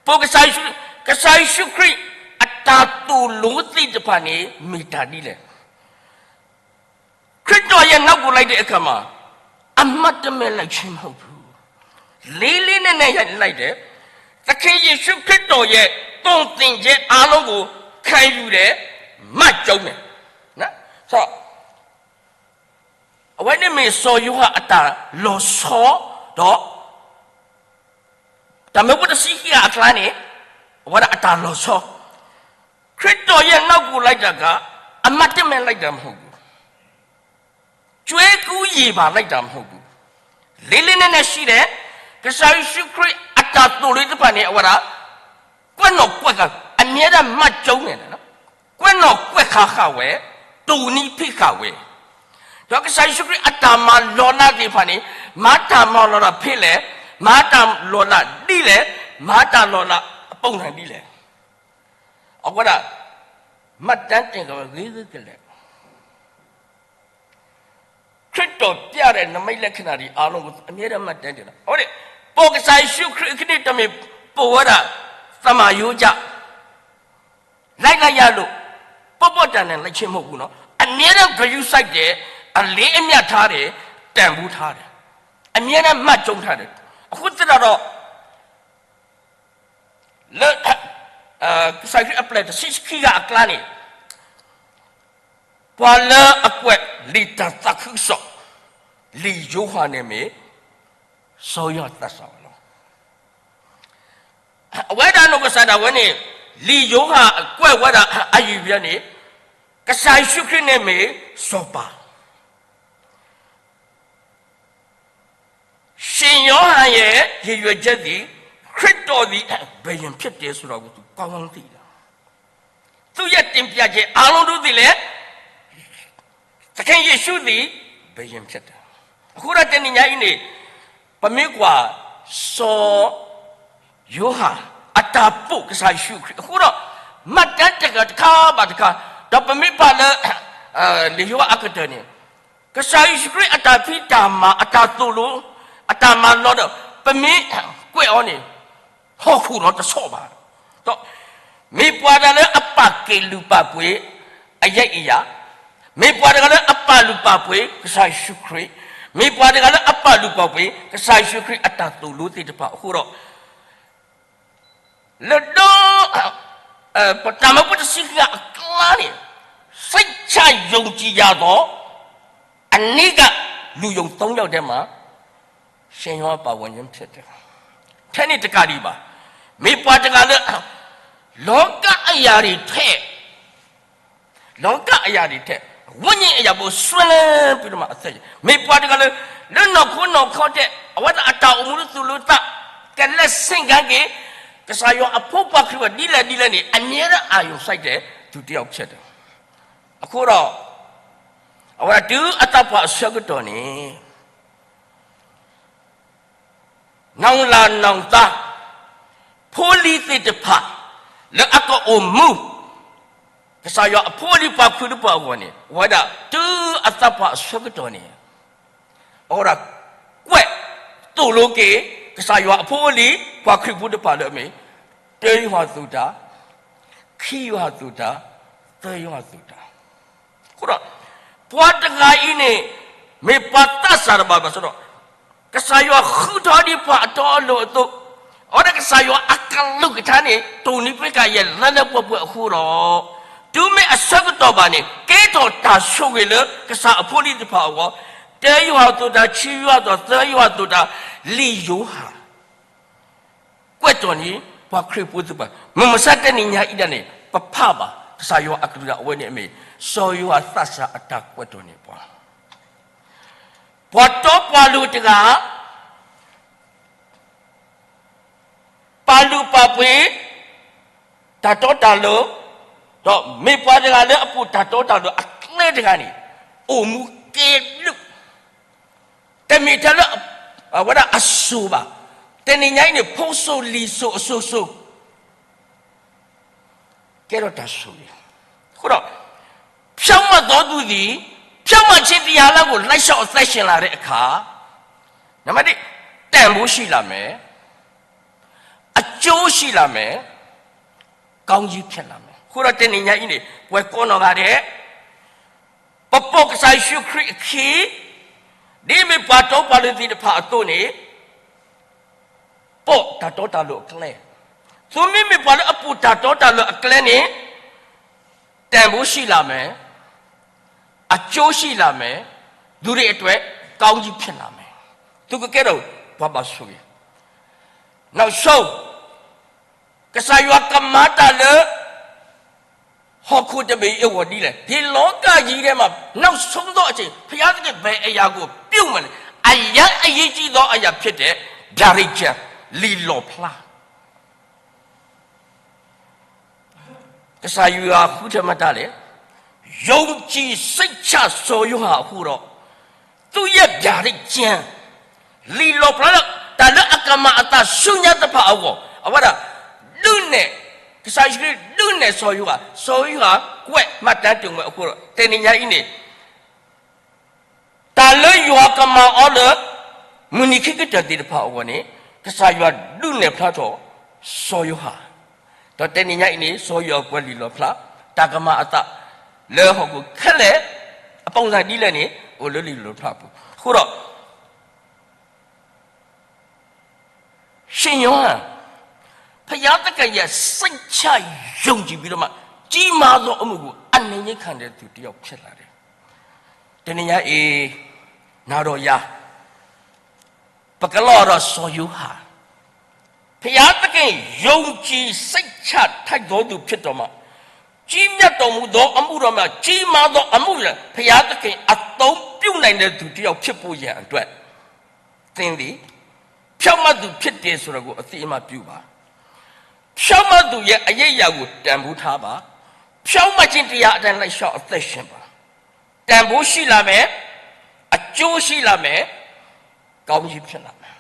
ပိာ်ကစၢ်ယ့ၣ်ၡူး, ကစၢ်ယ့ၣ်ၡူးခရံာ်အတၢ်သိၣ်လိသ့ၣ်တဖၣ်န့ၣ် မ့ၢ်တၢ်ဒ်လဲၣ်. ခရစ်တော်ရဲ့နောက်ကိုလိုက်တဲ့အခါမှာ အမှတ်တမဲ့လိုက်ခြင်းမဟုတ်ဘူး. လေးလေးနက်နက်လိုက်တယ်. သခင်ယေရှုခရစ်တော်ရဲ့ ပုံသဏ္ဍာန်အားလုံးကို ခံယူတယ်, မကျုံးတယ်. နော်? ဆိုတော့ အဝဲန့ၣ်မ့ၢ်စီၤယိၤဟၣ်အတၢ်လီၤဆီ ဒီး တၢ်မၢဖိတဆံခံဂၤအကျါန့ၣ် အဝဲဒၣ်အတၢ်လီၤဆီ, ခရံာ်တိုၼ်းယဲၢ်နီၢ်ကူၣ်လံတၢ်ကၤ, အမၤတမ့ၢ်လံတၢ်မူပူၤ, ကၠွဲကူယံာ်ဘၣ်လံတၢ်မူပူၤ, လ့လ့နဲနဲဆံးဒဲး, ကစၢ်ယ့ၣ်ၡူးခရံာ်အတၢ်သိၣ်လိတဖၣ်န့ၣ် အဝဲဒၣ် ကွဲးနီၣ်ကွဲးဃာ် အမ့ၢ်ဝဲဒၣ်မၤကၠိန့ၣ် ကွဲးနီၣ်ကွဲးဃာ်ဃာ်ဝဲ, တူၢ်နံၤဖံးဃာ်ဝဲ, ဒီးကစၢ်ယ့ၣ်ၡူးခရံာ်အတၢ်မၤလီၤလးသ့ၣ်တဖၣ်န့ၣ်, မၤတၢ်မၤလီၤလးဖဲလဲၣ်, မၤတၢ်လီၤလးဒ်လဲၣ်, မၤတၢ်လီၤလးအပူၤန့ၣ်ဒ်လဲၣ်, အဝဲဒၣ် မှတ်တမ်းတင်ဃာ်ဝဲဂ့ၤဂ့ၤကလဲာ် ခရံာ်တိုၼ်းပျဲဒၣ်နမိတ်လက္ခဏာတွေအားလုံးကို အမြဲတမ်းမှတ်တမ်းတင်တာ, အဝဲန့ၣ် ပိာ်ကစၢ်ယ့ၣ်ၡူးခရံာ်အခံန့ၣ် တမ့ၢ်ပိာ်ဝဲဒၣ် သမၢယိကၠၢ် လိုက်လိုက်ရလို့ ပေါ့ပေါ့တန်တန်လိုက်ခြင်းမဟုတ်ဘူးနော်, အမြဲတမ်းဂရုစိုက်တယ်, အလေးအမြတ်ထားတယ်, တန်ဖိုးထားတယ်, အမြဲတမ်းမှတ်ကျုံးထားတယ်, အဃိသတးဒီး လၢ ကစၢ်ခရံာ်အပျဲၢ်တဆံခံဂၤအကျါန့ၣ်, ပှၤလၢအကွဲးလံာ်တၢ်သးခုကစီၣ်, လံာ်ယိၤဟၣ်န့ၣ်မ့ၢ် စီၤယိၤဟၣ်သးစၢ်ဝဲလီၤ. အဝဲဒၣ်နီၢ်ကစၢ်ဒၣ်ဝဲန့ၣ်, လံာ်ယိၤဟၣ်ကွဲးဝဲဒၣ်အယံာ်ပယီၤန့ၣ်, ကစၢ်ယ့ၣ်ၡူးခရံာ်န့ၣ်မ့ၢ်စီၤပၤ ရှင်ယောဟန်ရဲ့ ရည်ရွယ်ချက်သည် ခရစ်တော်သည် ဘယ်ရင်ဖြစ်တယ်ဆိုတာကို သူကောင်းကောင်းသိတယ်. သူ့ရဲ့တင်ပြချက်အားလုံးတို့သည်လည်း သခင်ယေရှုသည် ဘုရင်ဖြစ်တယ်. အဃိဒီးတနံၤညါအံၤန့ၣ် ပမ့ၢ်ကွၢ် စီၤယိၤဟၣ်အတၢ်ပိာ်ကစၢ်ယ့ၣ်ၡူးခရံာ်အဃိဒီး မှတ်တမ်းတင်ဃာ်တခါဘၣ်တခါ, ဒီးပမ့ၢ်ပာ်လၢ လံာ်ယိၤဟၣ်အကတၢၢ်န့ၣ် ကစၢ်ယ့ၣ်ၡူးခရံာ်အတၢ်ဖံးတၢ်မၤ အတၢ်သိၣ်လိ အတၢ်မၤလီၤဒီး ပမ့ၢ်ကွဲးအီၤန့ၣ် ဟီၣ်ခိၣ်ဒီးတဆီဘၣ်. ဒီးမ့ၢ်ပှၤတဂၤလၢအပာ်ကဲၣ်လုၢ်ပာ်ပှ့ၤ အယဲၢ်အံၤယၤ, မ့ၢ်ပှၤတဂၤလၢအပာ်လုၢ်ပာ်ပှ့ၤကစၢ်ယ့ၣ်ၡူးခရံာ်, မ့ၢ်ပှၤတဂၤလၢအပာ်လုၢ်ပာ်ပှ့ၤ ကစၢ်ယ့ၣ်ၡူးခရံာ်အတၢ်သိၣ်လိသ့ၣ်တဖၣ်အဃိဒီး လၢဒီ ပတၢ်မၢဖိတဆံခံဂၤအကျါန့ၣ် စိတ်ချယုံကြည်ရသော အနည်းကလူယုံသုံးယောက်ထဲမှာ ရှင်ယောဟန်ပါဝင်ခြင်းဖြစ်တယ်. ထဲန့ၣ်တကးဒံးဘၣ်, မ့ၢ်ပှၤတဂၤလၢ လောကအရာတွေထဲ လောကအရာတွေထဲ ဝိညာဉ်အရာကို စွန့်လွှတ်ပြီးတော့မှ အသက်ရှင် မ့ၢ်ပှၤတဂၤလၢ လၢနီၢ်ခိနီၢ်ခီထဲ အဝဲဒၣ်အတၢ်အိၣ်မူလၢသူၣ်လၢသး ကလဲၤဆင့်ကမ်းက့ၤ ကစၢ်ယွၤအဖိခွါခရံာ်ဝဲဒ်လဲၣ်ဒ်လဲၣ်န့ၣ် အမြဲတမ်းအာရုံစိုက်တဲ့သူတစ်ယောက်ဖြစ်တယ်. အဃိဒီး အဝဲဒၣ်တုၤအသးပှၢ်အဆၢကတီၢ်န့ၣ် နောင်လာနောင်သား ဖိလံၤသ့ၣ်တဖၣ် လၢအကအိၣ်မူ ကစၢ်ယွၤအဖိအလံၤပှၤခရံာ်ဖိအဂီၢ်န့ၣ် အဝဲဒၣ်တုၤအသးပှၢ်အဆၢကတီၢ်န့ၣ် အဝဲဒၣ်ကွဲးသိၣ်လိက့ၤ ကစၢ်ယွၤအဖိအလံၤပှၤခရံာ်ဖိတဖၣ်လၢအမ့ၢ် တၢယိၤဟၣ်အသိးတၢ်, ခံယိၤဟၣ်အသိးတၢ်, သၢယိၤဟၣ်အသိးတၢ် အဃိဒီး ပှၤတဂၤအံၤန့ၣ် မ့ၢ်ပှၤသးစၢ်တဘၣ်ဘၣ်ဆၣ်ဒီး ကစၢ်ယွၤဃုထီၣ်ဒံးပှၤအတီအလိၤအသိး, အဝဲဒၣ်ကစၢ်ယွၤအကလုၢ်ကထါန့ၣ် တိၢ်နီၣ်ဖဲကယဲၢ်လၢလၢပှဲၤပှဲၤအဃိဒီး တုၤမ့ၢ်အဆၢကတီၢ်ဘၣ်န့ၣ် ကဲထီၣ်တၢ်ဆိၣ်ဂ့ၤလၢကစၢ်အဖိလံၤတဖၣ်အဂီၢ်, တၢယိၤဟၣ်အသိးတၢ်, ခံယိၤဟၣ်အသိး, သၢယိၤဟၣ်အသိးတၢ်, လံာ်ယိၤဟၣ် ကွဲးထီၣ်န့ၢ် ပှၤခရံာ်ဖိသ့ၣ်တဖၣ်, မုၢ်မဆါတနံၤညါအံၤဒၣ်န့ၣ် ပဖးဘၣ် ကစၢ်ယွၤအကလုၢ်ဒၣ်အဝဲန့ၣ်အမ့ၢ် စီၤယိၤဟၣ်သးစၢ်အတၢ်ကွဲးထီၣ်န့ၢ်ပှၤ, ပှၤတီပှၤလိၤတဂၤ ပာ်လုၢ်ပာ်ပှ့ၤ တၢ်တီတၢ်လိၤ, ဒီးမ့ၢ်ပှၤတဂၤလၢအပိာ်တၢ်တီတၢ်လိၤအကျဲတဂၤန့ၣ် အိၣ်မူကဲဒိၣ် တမ့ၢ်ထဲလၢ အဝဲဒၣ်အစိၤဘၣ်. တနံၤညါအံၤန့ၣ် ဖိစိၤလံၤစိၤအစိၤစိၤ ကဲထီၣ်တၢ်ဆိၣ်ဂ့ၤ, အဃိဒီး ဖြောင့်မတ်သောသူသည် ဖြောင့်မတ်ခြင်းတရားလမ်းကို လိုက်လျှောက်အသက်ရှင်လာတဲ့အခါ နံပါတ်တစ် တန်ဖိုးရှိလာမယ်, အကျိုးရှိလာမယ်, ကောင်းကြီးဖြစ်လာမယ်. အဃိဒီးတနံၤညါအံၤန့ၣ် ပှၤကိးနီၢ်ဂၤဒဲး ပပိာ်ကစၢ်ယ့ၣ်ၡူးခရံာ်အခံ, ဒ်မ့ၢ်ပှၤတီပှၤလိၤသ့ၣ်တဖၣ်အသိးန့ၣ် ပိာ်တၢ်တီတၢ်လိၤအကျဲ, သုမ့မ့ၢ်ပှၤလၢအပိာ်တၢ်တီတၢ်လိၤအကျဲန့ၣ် တန်ဖိုးရှိလာမယ်, အကျိုးရှိလာမယ်, သူတို့အတွက် ကောင်းကြီးဖြစ်လာမယ်. သူကကဲထီၣ်ပှၤဘၣ်ဆိၣ်ဂ့ၤ. နောက်ဆုံး, ကစၢ်ယွၤကမၤတၢ်လၢ ဟီၣ်ခိၣ်တဘ့ၣ်အဂီၢ်ဒ်လဲၣ်. ဒီလောကကြီးထဲမှာ နောက်ဆုံးသောအချိန် ဘုရားသခင် ဘယ်အရာကို ပြုမယ်လဲ. အရမ်းအရေးကြီးသောအရာဖြစ်တဲ့ ဗျၢဒိတ်ကျမ်း, လံာ်လီၣ်ဖျါ ကစၢ်ယွၤဃုထၢမၤတၢ်လဲၣ်. ယုံကြည်စိတ်ချစီၤယိၤဟၣ်အဃိ, ဒီး သူ့ရဲ့ဗျၢဒိတ်ကျမ်း, လံာ်လီၣ်ဖျါလၢ တၢ်လၢအကမၤအသးဆူညါတဖၣ်အဂီၢ်, အဝဲဒၣ် ဒုးနဲၣ်, ကစၢ်ယ့ၣ်ၡူးခရံာ်ဒုးနဲၣ်စီၤယိၤဟၣ်, စီၤယိၤဟၣ်ကွဲးမှတ်တမ်းတင်ဝဲအဃိဒီး တနံၤညါအံၤန့ၣ် တၢ်လၢယွၤကမၤအီၤလၢ မုၢ်နံၤခံကတၢၢ်သ့ၣ်တဖၣ်အဂီၢ်န့ၣ် ကစၢ်ယွၤဒုးနဲၣ်ဖျါထီၣ် စီၤယိၤဟၣ်, ဒီးတနံၤညါအံၤန့ၣ် စီၤယိၤဟၣ်ကွဲးလံာ်လီၣ်ဖျါ တၢ်ကမၤအသး လၢဟီၣ်ခိၣ်ခဲလၢာ် အပုံစံဒ်လဲၣ်န့ၣ် အိၣ်လၢလံာ်လီၣ်ဖျါအပူၤ. အဃိဒီး ရှင်ယောဟန်, ဘုရားသခင်ရဲ့ စိတ်ချယုံကြည်ပြီးတော့မှ ကြီးမားသောအမှုကို အနှိမ်ခံတဲ့သူတစ်ယောက်ဖြစ်လာတယ်. တနံၤညါအံၤ နၤဒီးယၤ ပကလီၢ်ဒီးစီၤယိၤဟၣ်, ဘုရားသခင် ယုံကြည်စိတ်ချထိုက်သောသူဖြစ်တော်မှ ကြီးမြတ်တော်မူသောအမှုတော်များ ကြီးမားသောအမှုလင် ဘုရားသခင်အသုံးပြုနိုင်တဲ့သူတစ်ယောက်ဖြစ်ဖို့ရန်အတွက် သင်သည် ဖြောင့်မတ်သူဖြစ်တယ်ဆိုတာကို အသိအမှတ်ပြုပါ. ဖြောင့်မတ်သူရဲ့အရေးအရာကို တန်ဖိုးထားပါ. ဖြောင့်မတ်ခြင်းတရားအတိုင်း လိုက်လျှောက်အသက်ရှင်ပါ. တန်ဖိုးရှိလာမယ်, အကျိုးရှိလာမယ်, ကောင်းကြီးဖြစ်လာမယ်.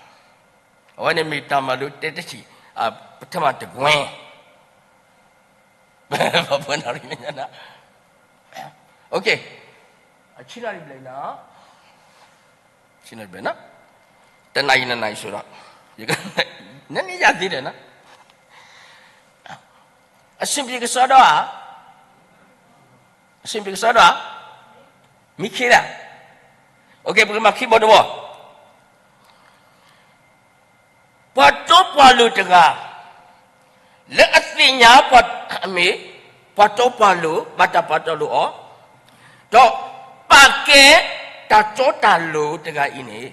အဝဲန့ၣ်မ့ၢ်တၢ်မၤလိတဲတထံၣ်, ပထမတကွဲ ပနၣ်ရံၣ်မ့ၢ်ညါနၤ, အဆံနၣ်ရံၣ်ဘျဲၣ်နီၤ, ဆံနၣ်ရံၣ်ဘျဲၣ်နီၤ, တနၣ်ရံၣ်နနၣ်ရံၣ်ဆိဒီး, နန့ၣ်ယၤသ့ဒီးနီၤ, အဆင်ပြေကစီဒီဧါ, အဆင်ပြေကစီဒီဧါ, မံခ့ဒၣ်, ပကမၤခံဘီတဘီ ပှၤတီပှၤလိၤတဂၤ လၢအသ့ၣ်ညါပှၤအမ့ၢ် ပှၤတီပှၤလိၤ ဘၣ်တၢ်ပာ်တီလိၤအီၤ, ဒီးပာ်ကဲတၢ်တီတၢ်လိၤတဂၤအံၤန့ၣ်,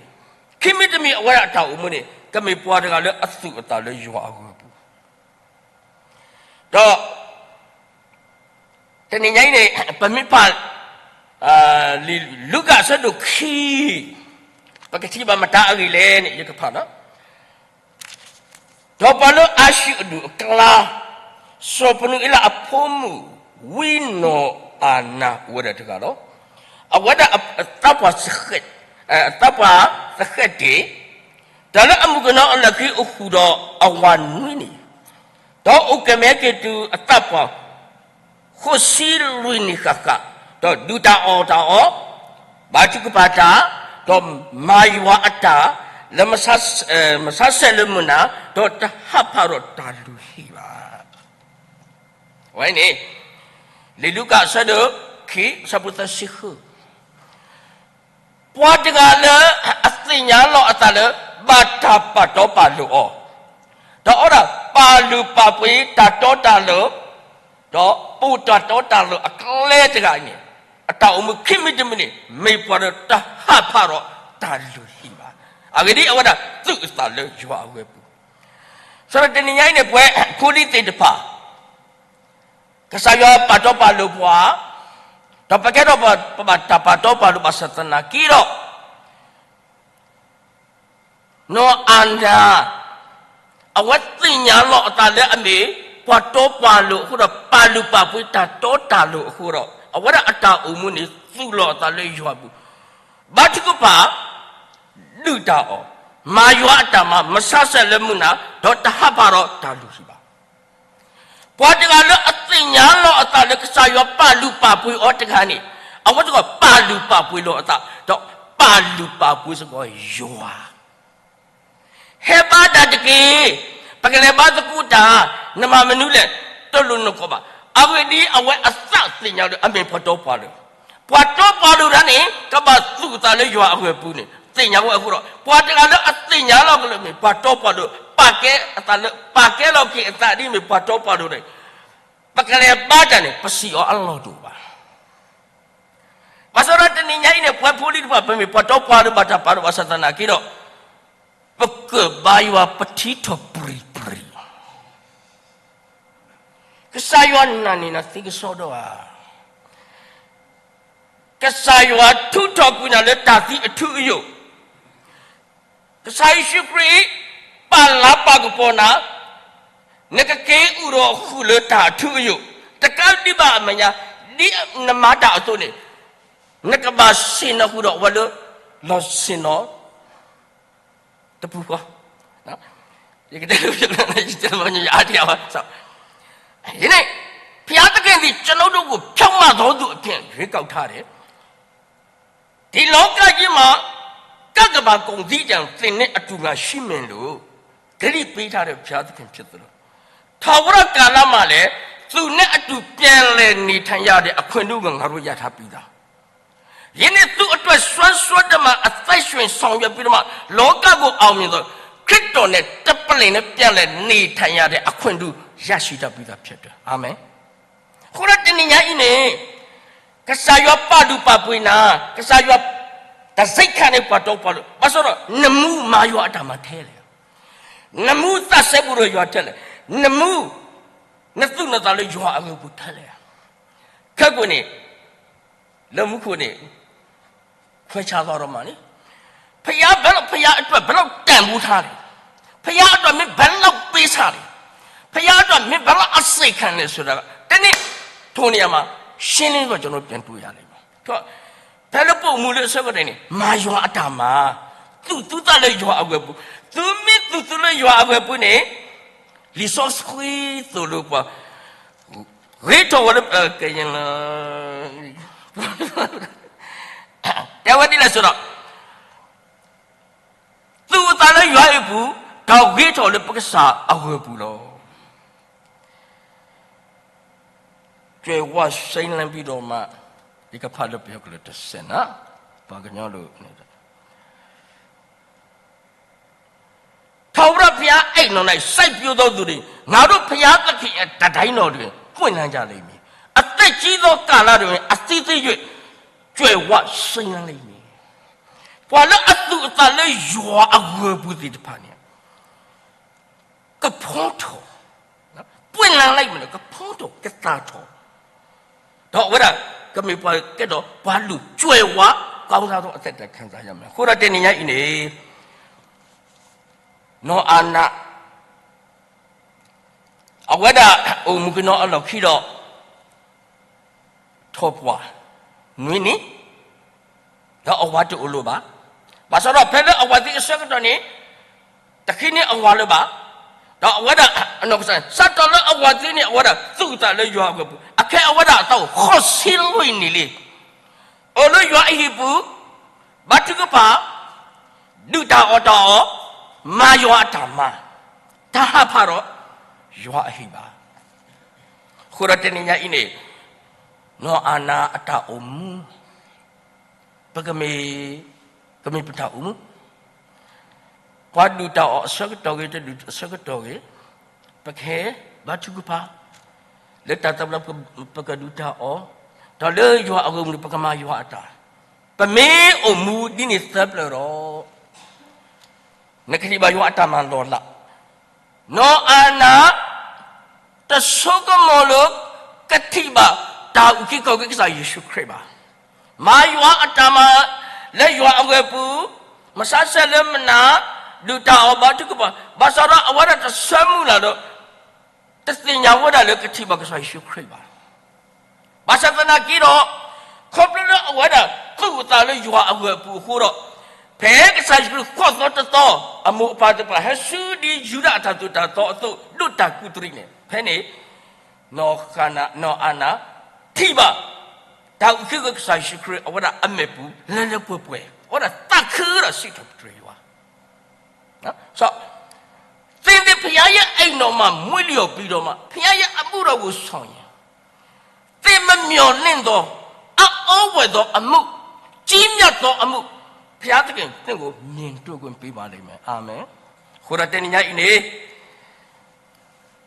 ခံမံၤတမံၤအဝဲဒၣ်အတၢ်အိၣ်မူန့ၣ် ကမ့ၢ်ပှၤတဂၤလၢအသူၣ်အသးလၢယွၤအဂီၢ်ပူၤ, ဒီး တနံၤညါအံၤန့ၣ် ပမ့ၢ်ဖး လံာ်လူၤကၣ်အဆၢဒိၣ်ခံ, ပကထံၣ်ဘၣ်မတၤအဂ့ၢ်လဲၣ်န့ၣ် ယကဖးလီၤ. ဒီးပှၤလၢအၤၡူၢ်အဒူၣ်အကျါ, စီၤပနူၤအ့လးအဖိမုၣ် ဝံနီၢ်အၤနၤအိၣ်ဝဲဒၣ်တဂၤလီၤ. အဝဲဒၣ်အသးပှၢ်သဃဲး, အသးပှၢ်သဃဲးတ့ၢ်, တၢ်လၢအမုၣ်ကနီၤအလီၢ်ခံအိၣ်ဃုာ်ဒီးအဝၤနွံနံၣ်, ဒီးအိၣ်ကမဲက့ၤတုၤအသးပှၢ် ဃိးဆံလွံၢ်နံၣ်ဃၣ်ဃၣ်, ဒီးဒုၣ်တၢ်အီၣ်တၢ်အီ, ဘါထုကဖၣ်တၢ်, ဒီးမၤယွၤအတၢ်, လၢ မဆါဆဲးလၢမုၢ်နၤ, ဒီးတဟးဖးဒီးတၢ်လုၢ်ဟံၣ်ဘၣ်. အဝဲန့ၣ် လံာ်လူၤကၣ်အဆၢဒိၣ်ခံ အဆၢဖိသၢဆံဃု ပှၤတဂၤလၢအသ့ၣ်ညါလီၤအသးလၢ ဘၣ်တၢ်ပာ်တီပာ်လိၤအီၤ, ဒီးအဝဲဒၣ်ပာ်လုၢ်ပာ်ပှ့ၤတၢ်တီတၢ်လိၤ, ဒီးပိာ်တၢ်တီတၢ်လိၤအကျဲတဂၤအံၤန့ၣ်, အတၢ်အိၣ်မူခံမံၤတမံၤန့ၣ် မ့ၢ်ပှၤလၢတဟးဖးဒီးတၢ်လုၢ်ဟံၣ်ဘၣ်. အဂ့ၢ်ဒ်အံၤ အဝဲဒၣ်သူၣ်အသးလၢယွၤအဂီၢ်ပူၤ, စီၤပီလူးတနံၤညါအံၤန့ၣ် ပဝဲဖိဒံသ့ၣ်တဖၣ် ကစၢ်ယွၤပာ်တီပာ်လိၤပှၤ, ဒီးပကဲထီၣ်ပှၤဘၣ်တၢ်ပာ်တီပာ်လိၤဘၣ်ဆၣ်သနာ်က့ဒီး, နီၢ်အၤနၤ အဝဲသ့ၣ်ညါလီၤအသးလၢအမ့ၢ်ပှၤတီပှၤလိၤအဃိဒီး ပာ်လုၢ်ပာ်ပှ့ၤတၢ်တီတၢ်လိၤအဃိဒီး အဝဲဒၣ်အတၢ်အိၣ်မူန့ၣ် သူၣ်လီၤအသးလၢယွၤအပူၤ, ဘါထုကဖၣ် ဒုၣ်တၢ်အီၣ်, မၤယွၤအတၢ်မၤ, မဆါဆဲးလၢမုၢ်နၤ, ဒီးတဟးဖးဒီးတၢ်လုၢ်ဟံၣ်ဘၣ်. ပှၤတဂၤလၢအသ့ၣ်ညါလီၤအသးလၢကစၢ်ယွၤပာ်လုၢ်ပာ်ပှ့ၤအီၤတဂၤန့ၣ်, အဝဲသ့ၣ်ပာ်လုၢ်ပာ်ပှ့ၤလီၤအသး, ဒီးပာ်လုၢ်ပာ်ပှ့ၤစ့ၢ်ကီးယွၤ ဟဲဘါတၢ်တက့ၢ်, ပကလဲၤဘါသကိးတၢ်, နမၤမနုၤလဲၣ်, တလိၣ်နကိးဘၣ်. အဂ့ၢ်ဒ်အံၤ အဝဲအသးသ့ၣ်ညါလၢအမ့ၢ်ပှၤတီပှၤလိၤ, ပှၤတီပှၤလိၤတဂၤန့ၣ် ကဘၣ်သူၣ်အသးလၢယွၤအဂီၢ်ပူၤန့ၣ် သ့ၣ်ညါဝဲအဃိဒီး ပှၤတဂၤလၢအသ့ၣ်ညါလီၤကလၢမ့ၢ်ပှၤတီပှၤလိၤ ပာ်ကဲအသးလၢ ပာ်ကဲလီၤက့ၤအသးဒ်မ့ၢ်ပှၤတီပှၤလိၤန့ၣ်, ပကလဲၤဘါတၢ်န့ၣ် ပစံးအီၤအလီၢ်တအိၣ်ဘၣ်. ဘၣ်ဆၣ်ဒီးတနံၤညါအံၤန့ၣ် ပှၤဖိလံၤတဖၣ် ပမ့ၢ်ပှၤတီပှၤလိၤဘၣ်တၢ်ပာ်ဒိၣ်ဘၣ်ဆၣ်သနာ်က့ဒီး ပကဘါယွၤပထံထီၣ်ပြံပြံ ကစၢ်ယွၤနာ်န့ၢ်နၤသ့ကစီဒီဧါ. ကစၢ်ယွၤထုးထီၣ်ကွံာ်နၤလၢတၢ်သံအထူအယိာ်, ကစၢ်ယ့ၣ်ၡူးခရံာ် ပာ်လၤပာ်ကပီၤနၤ, နကက့ၤအိၣ်ဒီးဃုာ်လၢတၢ်အထူအယိာ်, တကးဒံးဘၣ်အမဲာ်ညါ, ဒ်နမၤတၢ်အသိးန့ၣ်, နကဘၣ်ဆ့ၣ်နီၤဃုာ်ဒီးအဝဲလၢ လီၢ်ဆ့ၣ်နီၤ တပူၤဃီ, ယကတဲလၢ ယတဲလၢ ယအါတက့ၢ်ဘၣ်, ယန့ၣ်, ဘုရားသခင်သည် ကျွန်ုပ်တို့ကို ဖြောင့်မတ်သောသူအဖြစ် ရွေးကောက်ထားတယ်. ဒီလောကကြီးမှာ ကပ်သဘာကုန်သီးတံ သင်နဲ့အတူ ငါရှိမယ်လို့ ကတိပေးထားတဲ့ ဘုရားသခင်ဖြစ်သလို, ထာဝရကာလမှာလည်း သူနဲ့အတူ ပြန်လည်နေထိုင်ရတဲ့ အခွင့်အရေးကို ငါတို့ရထားပြီးသား. ယနေ့သူ့အတွက်စွမ်းစွမ်းတမံ အသက်ရှင်ဆောင်ရွက်ပြီးတော့မှ လောကကိုအောင်မြင်သော ခရစ်တော်နဲ့တပလင်နဲ့ပြန်လည်နေထိုင်ရတဲ့အခွင့်အရေး ရရှိတတ်ပြီးသားဖြစ်တယ်. အာမင်. အဃိဒီးတနံၤညါအံၤန့ၣ် ကစၢ်ယွၤပာ်ဒူၣ်ပာ်ပှ့ၤနၤ, ကစၢ်ယွၤ တၢ်စံးခါန့ၣ် ပှၤတီပှၤလိၤ, ဘၣ်ဆၣ်ဒီး နမူမၤယွၤအတၢ်မၤထဲလဲၣ်. နမူသးစဲဘူးဒီးယွၤထဲလဲၣ်. နမူ နသူၣ်နသးလၢယွၤအဂ့ၢ်ပူၤထဲလဲၣ်. ခဲကိာ်န့ၣ် လၢမူခိၣ်န့ၣ် ခွဲခြားသွားတော့မှာန့ၣ်, ဘုရားဘယ်လောက်, ဘုရားအတွက်ဘယ်လောက်တန်ဖိုးထားလဲ, ဘုရားအတွက်မင်းဘယ်လောက်ပေးထားလဲ, ဘုရားအတွက်မင်းဘယ်လောက်အစေခံလဲဆိုတာက တနေ့ထိုနေရာမှာ ရှင်းလင်းစွာကျွန်တော်ပြန်တွေ့ရလိမ့်မယ်. ဖဲလၢပိာ်မုၣ်လၢအဆၢကတီၢ်န့ၣ် မၤယွၤအတၢ်မၤ, သူၣ်သူသးလၢယွၤအဂ့ၢ်ပူၤ, သူမ့ၢ်သူၣ်သူလၢယွၤအဂ့ၢ်ပူၤန့ၣ် လံာ်စီဆှံသိၣ်လိပှၤ ဂ့ၤထီၣ်ဝဲလၢ ကဲယလၢ တဲဝဲဒ်လဲၣ်ဆိုတော့, သူၣ်အသးလၢယွၤအဂ့ၢ်ပူၤ, ဒီးဂ့ၤထီၣ်လၢပကစၢ်အဂ့ၢ်ပူၤလီၤ. ကြွယ်ဝစိမ်းလန်းပြီးတော့မှ, ဒီကဖတ်လို့ပြောကလေးတစ်ဆယ်နော်, ပှၤကညီလို ထာဝရဘုရားအိမ်တော်၌စိုက်ပျိုးသောသူသည် ငါတို့ဘုရားသခင်အတံတိုင်းတော်တွင် ပွင့်လန်းကြလိမ့်မည်. အသက်ကြီးသောကာလတွင် အသီးသီး၍ ကြွယ်ဝစိမ်းလန်းလိမ့်မည်. ပှၤလၢအသူၣ်အသးလၢယွၤအဂ့ၢ်ပူၤသ့ၣ်တဖၣ်န့ၣ် ကဖီထီၣ်, ပွင့်လန်းလိမ့်မည်, ကဖီထီၣ်ကသၣ်ထီၣ်, ဒီးအဝဲဒၣ် ကမ့ၢ်ပှၤကဲဒီး ပှၤလူၤကြွယ်ဝကောင်းစားသောအသက်တာခံစားရမယ်. အဃိဒီးတနံၤညါအံၤန့ၣ် နီၢ်အၤနၤ အဝဲဒၣ်အိၣ်မူကနီၤအလီၢ်ခံဒီး ထီၣ်ပှၢ် နွံနံၣ်, ဒီးအဝၤတအိၣ်လၢၤဘၣ်. ဘၣ်ဆၣ်ဒီးဖဲလၢအဝၤသံအဆၢကတီၢ်န့ၣ် တဃ့န့ၢ်အဝၤလၢၤဘၣ်. ဒီးအဝဲဒၣ်အနီၢ်ကစၢ် စးထီၣ်လၢအဝၤသံန့ၣ် အဝဲဒၣ်သူၣ်အသးလၢယွၤအဂ့ၢ်ပူၤ, အခဲအံၤအဝဲဒၣ်အသးအိၣ်ဃိးဆံလွံၢ်နံၣ်လံ. အိၣ်လၢယွၤအဟံၣ်ပူၤ, ဘါထုကဖၣ်, ဒုၣ်တၢ်အီၣ်တၢ်အီ, မၤယွၤအတၢ်မၤ, တဟးဖးဒီးယွၤအဟံၣ်ဘၣ်. အဃိဒီးတနံၤညါအံၤန့ၣ် နီၢ်အၤနၤအတၢ်အိၣ်မူ ပကမ့ၢ်, ကမ့ၢ်ပတၢ်အိၣ်မူ, ပှၤဒုၣ်တၢ်အီၣ်အဆၢကတီၢ်ဂ့ၤ, တဒုၣ်အဆၢကတီၢ်ဂ့ၤ, ပကဟဲဘါထုကဖၣ် လၢတၢ်သဘျ့ ပကဒုၣ်တၢ်အီၣ်, ဒီးလၢယွၤအဂ့ၢ်မူန့ၣ် ပကမၤယွၤအတၢ်, ပမ့ၢ်အိၣ်မူဒ်န့ၣ်သၢပျၢၣ်ဒီး နကထံၣ်ဘၣ်ယွၤအတၢ်မၤလီၤလး. နီၢ်အၤနၤ တဆိကမိၣ်လၢ ကထံၣ်ဘၣ်တၢ်အုၣ်က့ၤခီၣ်က့ၤကစၢ်ယ့ၣ်ၡူးခရံာ်ဘၣ်. မၤယွၤအတၢ်မၤ လၢယွၤအဂ့ၢ်ပူၤ, မစးဆဲးလၢမနၤ, ဒုၣ်တၢ်အီၣ်ဘါထုကဖၣ်, ဘၣ်ဆၣ်ဒီးအဝဲဒၣ်တဆၢမုၢ်လၢ်ဒီး တသ့ၣ်ညါဝဲဒၣ်လၢကထံၣ်ဘၣ်ကစၢ်ယ့ၣ်ၡူးခရံာ်ဘၣ်. ဘၣ်ဆၣ်သနာ်က့ဒီး ခီဖျိလၢအဝဲဒၣ်သူၣ်အသးလၢယွၤအဂ့ၢ်အပူၤအဃိဒီး ဖဲကစၢ်ယ့ၣ်ၡူးခရံာ်ဃီၣ်သီတသီ အမိၢ်အပၢ်သ့ၣ်တဖၣ်ဟဲဆူဒ်ယူဒၤအတၢ်သိၣ်တၢ်သီအသိး ဒိးတၢ်ကူးတရံးန့ၣ် ဖဲန့ၣ် နီၢ်အၤနၤ နီၢ်အၤနၤ ထံၣ်ဘၣ် တၢ်အုၣ်က့ၤခီၣ်က့ၤကစၢ်ယ့ၣ်ၡူးခရံာ် အဝဲဒၣ်အမဲာ်ပူၤ လၢလၢပှဲၤပှဲၤ အဝဲဒၣ်သးခုဒီးစံးထီၣ်ပတြၢၤယွၤ သင်သည် ဘုရားရဲ့ အိမ်တော်မှာ မွေးလျော်ပြီးတော့မှ ဘုရားရဲ့ အမှုတော်ကို ဆောင်ရင် သင်မမျှော်လင့်သော အံၤအိၣ်ဝဲသော အမှု ကြီးမြတ်သော အမှု ဘုရားသခင် သင်ကို မြင်တွေ့ခွင့်ပေးပါလိမ့်မယ်။ အာမင်. အဃိဒီး တနံၤညါအံၤန့ၣ်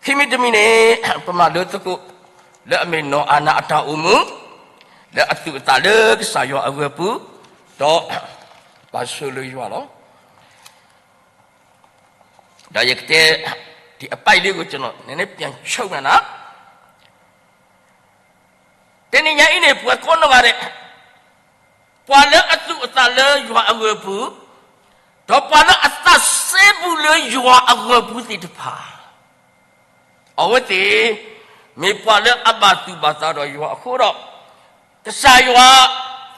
ခံမံၤတမံၤန့ၣ် ပမၤလိသကိး လၢအမ့ၢ်နီၢ်အၤနၤအတၢ်အိၣ်မူ, လၢအသူၣ်အသးလၢကစၢ်ယွၤအဂၢၤပူၤ, ဒီးပာ်ဆိလၢယွၤလီၤ. ဒီးယကတဲ ဒ်အပိုဒ်အံၤကနၣ်န့ၣ် ပျၢ်ဆိၣ်နၤနၤ, တနံၤညါအံၤန့ၣ် ပှၤကိးနီၢ်ဂၤဒဲး, ပှၤလၢအသူၣ်အသးလၢယွၤအဂၢၤပူၤ, ဒီးပှၤလၢအသးစဲဘူးလၢယွၤအဂၢၤပူၤသ့ၣ်တဖၣ် အဝဲသ့ၣ် မ့ၢ်ပှၤလၢအဘၣ်သူၣ်ဘၣ်သးဒီးယွၤအဃိဒီး, ကစၢ်ယွၤ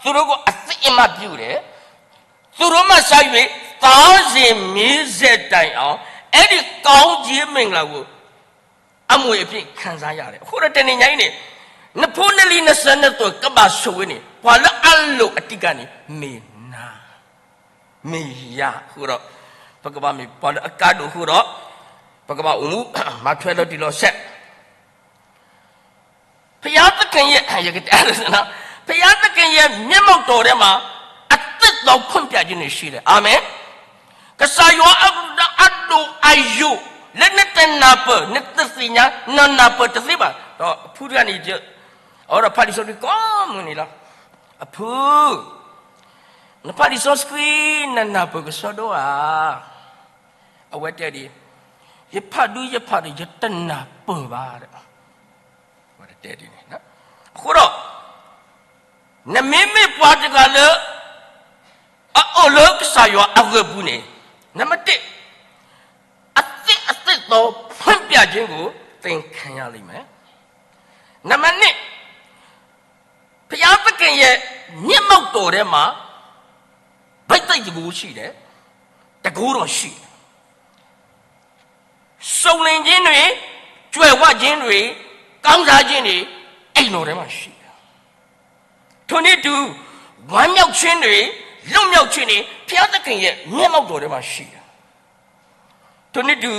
သူတို့ကို အသိအမှတ်ပြုတယ်, သူတို့မှစ၍ သားစဉ်မြေဆက်တိုင်အောင် အဲဒီကောင်းကြီးမင်္ဂလာကိုအမွေအပြည့်ခံစားရတယ်. အဃိဒီးတနံၤညါအံၤန့ၣ်, နဖိနလံၤနစၢၤနသွဲၣ်ကဘၣ်ဆိၣ်ဂ့ၤန့ၣ် ပှၤလၢအလိၣ်အတံၢ်ကါန့ၣ် မ့ၢ်နၤ မ့ၢ်ယၤအဃိဒီး, ပကဘၣ်မ့ၢ်ပှၤလၢအကါဒိၣ်အဃိဒီး, ပကဘၣ်အိၣ်မူမၤထွဲလီၤတံၢ်လီၤဆဲး ဘုရားသခင်ရဲ့, ယကတဲ, ဘုရားသခင်ရဲ့မျက်မှောက်တော်ထဲမှာ အသစ်သောဖွင့်ပြခြင်းတွေရှိတယ်. အာမင်. ကစၢ်ယွၤအဒိၣ်အယိာ် လၢနတနၢ်ပၢၢ်, နတသ့ၣ်ညါ, နနၢ်ပၢၢ်တသ့ဘၣ်. ဒီးအဖုတဂၤန့ၣ်, အဝဲဒၣ်ဖးလံာ်စီဆှံကိးမုၢ်နံၤလီၤ. အဖု, နဖးလံာ်စီဆှံ နနၢ်ပၢၢ်ကစီဒီဧါ. အဝဲတဲဒ်အံၤ, ယဖးဒုယဖးဒီး ယတနၢ်ပၢၢ်ဘၣ်. အဃိဒီး, နမ့မ့ၢ်ပှၤတဂၤလၢ အအိၣ်လၢကစၢ်ယွၤအဂၢၤပူၤန့ၣ်, နံပါတ်တစ်, အသစ်အသစ်သောဖွင့်ပြခြင်းကို သင်ခံရလိမ့်မယ်. နံပါတ်နှစ်, ဘုရားသခင်ရဲ့မျက်မှောက်တော်ထဲမှာ ဘိသိက်တစ်ခုရှိတယ်, တစ်ခုတော့ရှိတယ်. စုံလင်ခြင်းတွေ, ကြွယ်ဝခြင်းတွေ, ကောင်းစားခြင်းတွေ အိမ်တော်ထဲမှာရှိတယ်. ထိုနည်းတူ, ဝမ်းမြောက်ခြင်းတွေ, လွတ်မြောက်ခြင်းတွေ ဘုရားသခင်ရဲ့မျက်မှောက်တော်ထဲမှာရှိတယ်. ထိုနည်းတူ,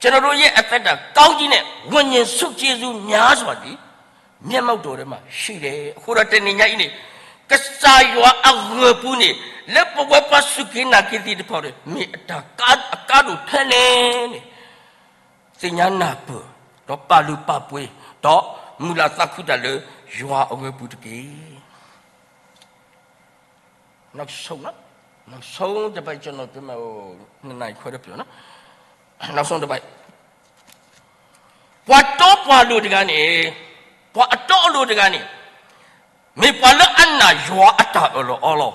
ကျွန်တော်တို့ရဲ့အသက်တာကောင်းကြီးနဲ့ဝိညာဉ်ဆုကျေးဇူးများစွာသည်မျက်မှောက်တော်ထဲမှာရှိတယ်. အဃိဒီးတနံၤညါအံၤန့ၣ်, ကစၢ်ယွၤအဂၢၤပူၤန့ၣ်, လၢပဝဲပှၤစူၢ်က့ၤနာ်က့ၤသ့ၣ်တဖၣ်န့ၣ် မ့ၢ်အတၢ်ကါ, အကါဒိၣ်ထဲလဲၣ်န့ၣ်, သ့ၣ်ညါနၢ်ပၢၢ်, ဒီးပာ်လုၢ်ပာ်ပှ့ၤ, ဒီးမုၢ်လၢ်သးခုတၢ်လၢယွၤအဂၢၤပူၤတက့ၢ်. နောက်ဆုံး, နောက်ဆုံးတစ်ပိုဒ်, ကျွန်တော်ပြောမယ်, ဟို, နှစ်နာရီခွဲတော့ပြောနော်. နောက်ဆုံးတစ်ပိုဒ်, ပှၤတီပှၤလိၤတဂၤန့ၣ်, ပှၤအတီအလိၤတဂၤန့ၣ်, မ့ၢ်ပှၤလၢအနာ်ယွၤအတၢ်အၢၣ်လီၤ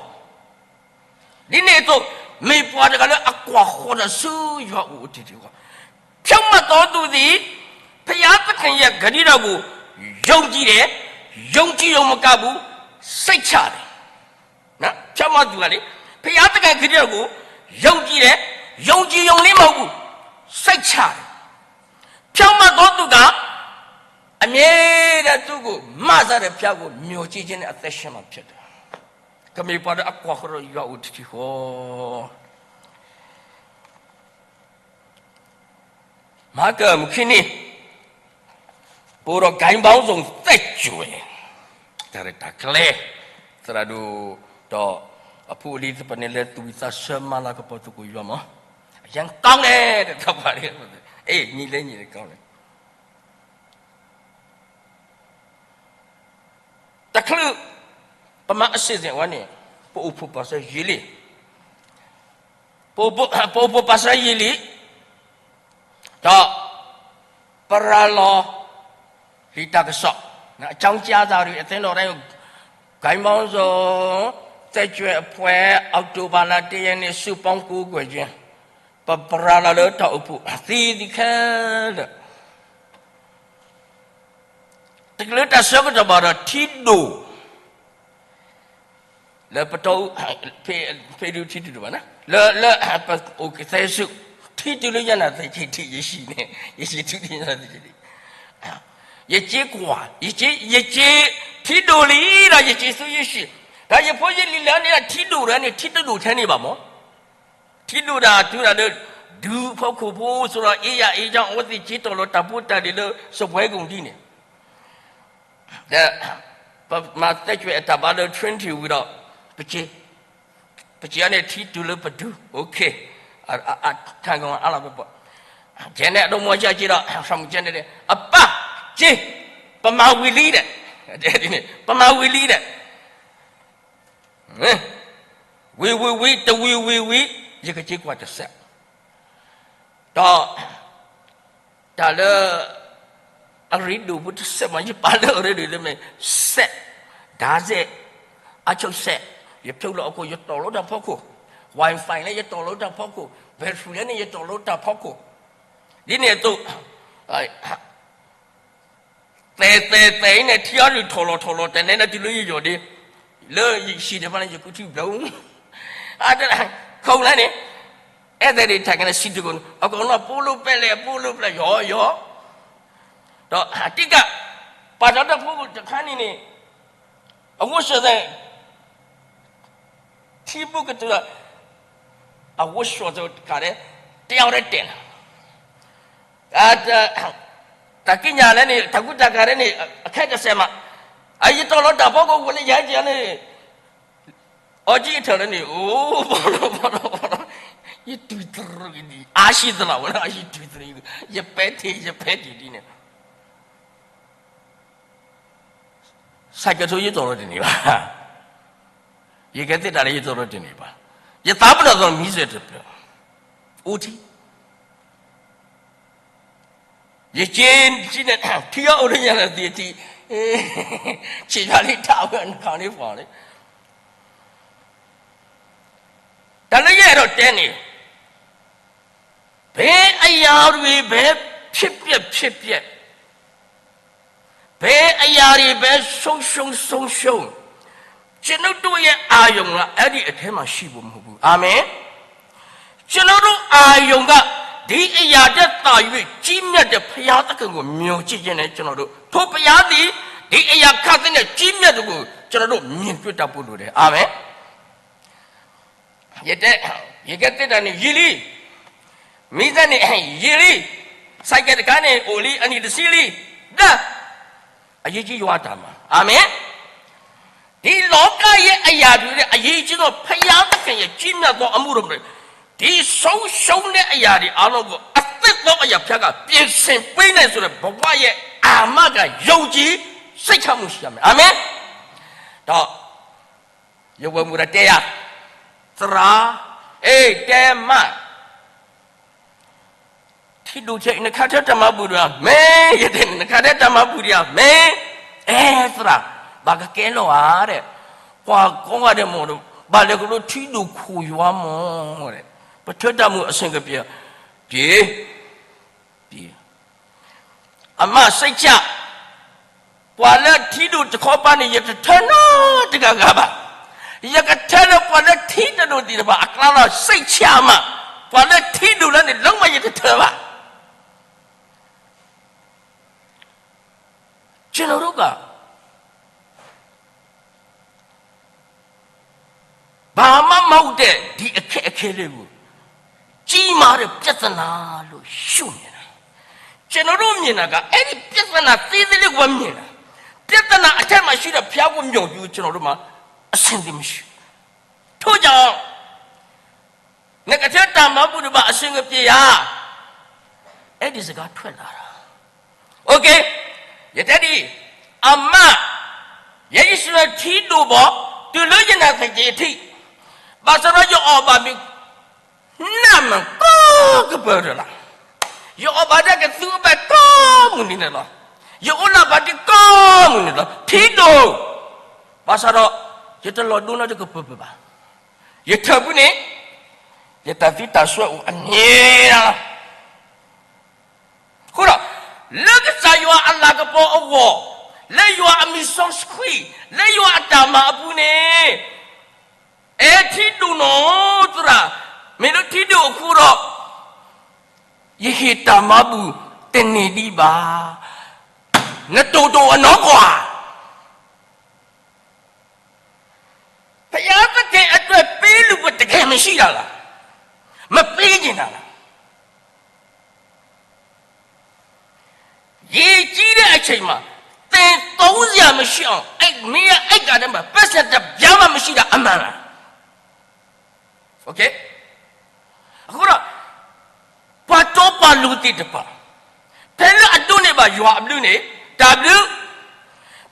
အီလီၤ. ဒ်န့ၣ်အသိး, မ့ၢ်ပှၤတဂၤလၢအကွၢ်ဃီၤတၢ်ဆူယွၤအအိၣ်တ့ၢ်တ့ၢ်ဃီ, ဖြောင့်မတ်သောသူသည် ဘုရားသခင်ရဲ့ဂတိတော်ကို ယုံကြည်တယ်, ယုံကြည်ရုံမကဘူး, စိတ်ချတယ်. ဖြောင့်မတ်သူကလေ, ဘုရားသခင်ဂတိတော်ကို ယုံကြည်တယ်, ယုံကြည်ရုံလေးမဟုတ်ဘူး, စိတ်ချတယ်. ဖြောင့်မတ်သောသူက အမြဲတမ်းသူ့ကိုမစတဲ့ဘုရားကိုမျှော်ကြည့်ခြင်းနဲ့အသက်ရှင်မှာဖြစ်တယ်. ကမ့ၢ်ပှၤလၢအကွၢ်ဃီၤဒီးယွၤအိၣ်တ့ၢ်တ့ၢ်ဃီ, မဟါကမုၢ်ခံနံၤ, ပအိၣ်ဒီး ဂိုဏ်းပေါင်းစုံ သက်ကြွယ်, တၢ်ရဲၣ်တၢ်ကျဲၤ, သရၣ်ဒိၣ်, ဒီးအဖိအလံၤသ့ၣ်တဖၣ်န့ၣ် လၢသူၣ်ဝံၣ်သးဆၢမၤလၤကပီၤသကိးယွၤမး, အရမ်းကောင်းတယ်, တၢ်ဘၣ်, အ့ၣ် ညီလၢညီကောင်းတယ်. တချုး ပမၤအစီအစဉ်ဝဲန့ၣ်, ပအိၣ်ဖှိၣ်ပာ်စၢၤယံာ်လံ, ပအိၣ်ဖှိၣ်ပာ်စၢၤယံာ်လံ, ဒီး ပရၤလီၤ လံာ်တၢ်ကစီၣ်, အကြောင်းကြားစာတွေ အသင်းတော်တိုင်းကို ဂိုဏ်းပေါင်းစုံ သက်ကြွယ်အဖွဲ့ အောက်တိုဘာလ တစ်ရက်နေ့ စုပေါင်းကိုးကွယ်ခြင်း, ပပရၤလီၤလၢတၢ်အိၣ်ဖှိၣ် သံသံခဲလၢာ် တကလုာ်တၢ်ဆၢကတီၢ်ဘၣ်ဒီးထံဒိၣ်, လၢပတီၢ်, ဖဲဒုးထံဒိၣ်ဘၣ်, လၢ, လၢပအိၣ်ကသဲဆူ, ထံဒိၣ်လၢယနၢ်သ့ၣ်ထံ, ယဲၢ်ဆံန့ၣ်, ယဲၢ်ဆံထံဒိၣ်ယနၢ်သ့ၣ်ထံ, ယက့ကွၢ်, ယက့, ယက့, ထံဒိၣ်လံဒီး ယက့ဆူယဲၢ်ဆံ, ဒီးယဖိယလံၤလၢန့ၣ် ထံဒိၣ်ဒီးန့ၣ် ထံတဒိၣ်ထဲန့ၣ်ဘၣ်မး ထံဒိၣ်တၢ်တုၤဒၣ်လၢ ဒုးဖီခိၣ်ဖိ ဆိုတော့ အေးရအေးချမ်း အဝဲသ့ၣ်က့တီၢ်လီၤတၢ်ဖိတၢ်လံၤလၢ စားပွဲကုန်ဒ်န့ၣ်, ဒီး ပမၤသက်ကြွယ်အတၢ်ဘါလၢ twenty ဝံၤဒီး ပက့ၤ, ပက့ၤအီၤန့ၣ် ထံတုၤလၢပဒုး, အိၣ်ခ့, အ, အ, အ, ထါကဝဲအါလီၤပပီၢ်, ကဲန့ၣ် အဒိၣ်မီၢ်ယက့ဒီး ဆၣ်မုၢ်ကဲန့ၣ် အပၢ်, က့ၤ, ပမၤဝံၤလံဒီး တဲဒ်န့ၣ် ပမၤဝံၤလံဒီး ဝံၤဝံၤဝံၤ တဝံၤဝံၤဝံၤ ယကက့ၤကွၢ်တစဲး ဒီး တၢ်လၢ အရ့ဒိၣ်ဖိတစဲးမး ယပာ်လၢအရ့ဒိၣ်လၢမ့ၢ် စဲး, ဒါစဲး, အဆိကစဲး, ယဖျိလီၤအခိၣ် ယတီၢ်လီၤတၢ်ဖီခိၣ်, Wi-Fi လၢယတီၢ်လီၤတၢ်ဖီခိၣ်, battery လၢန့ၣ် ယတီၢ်လီၤတၢ်ဖီခိၣ်, ဒ်န့ၣ်အသိး သဲးသဲးသဲးအံၤန့ၣ် ထံအီၤဒုးထီၣ်လီၤထီၣ်လီၤ တလဲၤနၤတုၤလၢယယီၢ်ဒ့, လၢယဟံၣ်တဖၣ်န့ၣ် ယကူထံဘျၢ, အါတခီလၢန့ၣ်, အဲၣ်သဲးဒ့ၣ်ထၣ်ကန့ၣ် စံးတကိးန့ၣ် အကီးနီၢ်ပိလိပျဲလဲၣ် ပိလိပျဲယီၤယီၤ, ဒီးတံၢ်ကး, ပာ်ထီၣ်တၢ်ဖိတခါန့ၣ်န့ၣ်, အဝဲစၢၤသဲး ထံဘိကတၢၢ်, အဝဲစၢၤသဲးတကးဒဲး, တယောက်တည်းတဲာ်လီၤ, တၢ်ကံးညာ်လၢန့ၣ် တၢ်ကူတၢ်ကၤလၢန့ၣ် အခဲကစဲးမး, အယတီၢ်လီၤတၢ်ဖီခိၣ်ဝဲလၢယဟဲက့ၤန့ၣ်, အီကံအထၢၣ်လၢန့ၣ် အိၣ် ဘီလီဘီလီဘီလီ, ယတုၤတရံးဒံး အါဆံသရၣ်ဝဲလၢ အါဆံတုၤတရံး, ယပဲထံၣ် ယပဲထံၣ်ဒ်န့ၣ် ဆၢကတီၢ်ယတီၢ်လီၤတန့ၢ်ဘၣ်, ယကသ့ၣ်တၢ်လၢယတီၢ်လီၤတန့ၢ်ဘၣ်, ယသးပ့ၤနီၣ်သီမံစၢၤတဖျၢၣ်, အိၣ်ထံ, ယက့ၤန့ၣ် ထံအီၤအိၣ်လၢညါလၢသံထံ, ဆံးယွၤလံတၢ်ဝဲနခီန့ၣ်ဖီၣ်န့ၣ်, တၢ်လၢယအဲၣ်ဒိးတဲန့ၣ် ဘယ်အရာတွေပဲဖြစ်ပျက်ဖြစ်ပျက်, ဘယ်အရာတွေပဲဆုံးရှုံးဆုံးရှုံး, ကျွန်ုပ်တို့ရဲ့အာရုံက အဲ့ဒီအထဲမှာရှိဖို့မဟုတ်ဘူး. အာမင်. ကျွန်တော်တို့အာရုံက ဒီအရာထက်သာ၍ ကြီးမြတ်တဲ့ဘုရားသခင်ကို မျှော်ကြည့်ခြင်းနဲ့ ကျွန်တော်တို့ ထိုဘုရားသည် ဒီအရာခါသနားကြီးမြတ်တို့ကို ကျွန်တော်တို့ မြင်တွေ့တတ်ဖို့လိုတယ်. အာမင်. ယတဲ, ယကသ့ၣ်တၢ်န့ၣ် ယံာ်လံ, မံသးန့ၣ် ယံာ်လံ, ဆဲးကဲတခါန့ၣ် အိၣ်လံ အနံၣ်တဆံလံ, ဒၣ်, အရေးကြီး ယွၤအတၢ်မၤ, အာမင်. ဒီလောကရဲ့အရာတွေထက် အရေးကြီးသောဘုရားသခင်ရဲ့ကြီးမြတ်သောအမှုတော်တွေ, ဒီဆုံးရှုံးတဲ့အရာတွေအားလုံးကို အသစ်သောအရာဘုရားက ပြင်ဆင်ပေးနိုင်ဆိုတဲ့ ဘဝရဲ့အာမခံ ယုံကြည်စိတ်ချမှုရှိရမယ်. အာမင်. ဒီး ယဝဲမူဒါတဲယၤ, သရၣ်, အဲၣ်တဲမး, ထံဒိၣ်ထဲအံၤ နခါထဲတၢ်မၤဘူၣ်ဒံးဧါ, မ့ၢ်, ယတဲန့ၣ် နခါထဲတၢ်မၤဘူၣ်ဒံးဧါ, မ့ၢ်, အဲၣ်သရၣ်, ဘၣ်ကကဲလီၤဧါဒီး, ပှၤကိးဂၤဒဲးမ့ၢ်ဒီး, ဘၣ်လဲၤကဒီးထံဒိၣ်ခိၣ်ယွၤမ့ၢ်ဒီး, ပထၢတၢ်မုၢ်အဆင်ကပျဲ, ပျဲ, ပျဲ အမၤစိတ်ချ, ပှၤလၢထံဒိၣ်တခီပၤန့ၣ် ယတထၢနီတဂၤဂၤဘၣ်. ယကထၢလၢပှၤလၢထံတဒိၣ်သ့ၣ်တဖၣ်အကျါလီၤ. စိတ်ချမး, ပှၤလၢထံဒိၣ်လၢန့ၣ် လုံးဝ ယတထၢဘၣ်. ကျွန်တော်တို့က ဘာမှမဟုတ်တဲ့ ဒီအခက်အခဲလေးကို ကြီးမားတဲ့ပြဿနာလို့ ရှုမြင်တာ။ ကျွန်တော်တို့မြင်တာက အဲ့ဒီပြဿနာသေးသေးလေးကိုပဲမြင်တာ။ ပြဿနာအထက်မှာရှိတဲ့ ဘုရားကိုမျှော်ပြီး ကျွန်တော်တို့မှာ အဆင်သင့်မရှိဘူး။ ထို့ကြောင့် နကထဲတၢ်မၤဘူၣ်တဘၣ် အဆင်ကပြေရ အဲ့ဒီစကားထွက်လာတာ။ Okay, ယတဲဒ်အံၤ, အမါ, ယဲယစံးထီၣ်ထံဒိၣ်ဘီ, တုၤလၢယနာ်သက့ၤထံး, ဘၣ်ဆၣ်ဒီးယအီၣ်ဘၣ်မ့ၤ နးမးကိးကပၤတလီၤ. ယအီၣ်ဘၣ်ဒၣ်ကသူအဘၣ်ကိးမုၢ်နံၤန့ၣ်လီၤ. ယအိၣ်လၢဘၣ်တကိးမုၢ်နံၤလီၤ. ထံဒိၣ်, ဘၣ်ဆၣ်ဒီး ယတလီၤဒိနီတကပၤပၤဘၣ်. ယထၢဖုန့ၣ် ယတၢ်သံတၢ်စွဲအိၣ်အန့ၣ်လီၤ. အဃိဒီး လၢကစၢ်ယွၤအလၤကပီၤအဂီၢ်, လၢယွၤအမံၤစီဆှံ, လၢယွၤအတၢ်မၤအပူၤန့ၣ်, အဲၣ်ထံဒိၣ်နီၢ်သရၣ်, မ့ၢ်လၢထံဒိၣ်အဃိဒီး ယဟ့ၣ်တၢ်မၤဘူၣ်တန့ၢ်ဒံးဘၣ်. နတိၢ်တိၢ်အနီၢ်ကီၢ်ဧါ. ဘုရားသခင်အတွက် ပေးလူဖို့ တကယ်မရှိတာလား? မပေးချင်တာလား? ရေကြီးတဲ့အချိန်မှာ သင်သုံးစရာမရှိအောင် အိမ်, မင်းရဲ့အိမ်ကာထဲမှာ ပိုက်ဆံတစ်ပြားမှမရှိတာ အမှန်လား? Okay? အဃိဒီး ပှၤတီပှၤလိၤသ့ၣ်တဖၣ်, ဖဲလၢအဒိးန့ၢ်ဘၣ်ယွၤအဘျုးန့ၣ် တၢ်ဘျုး,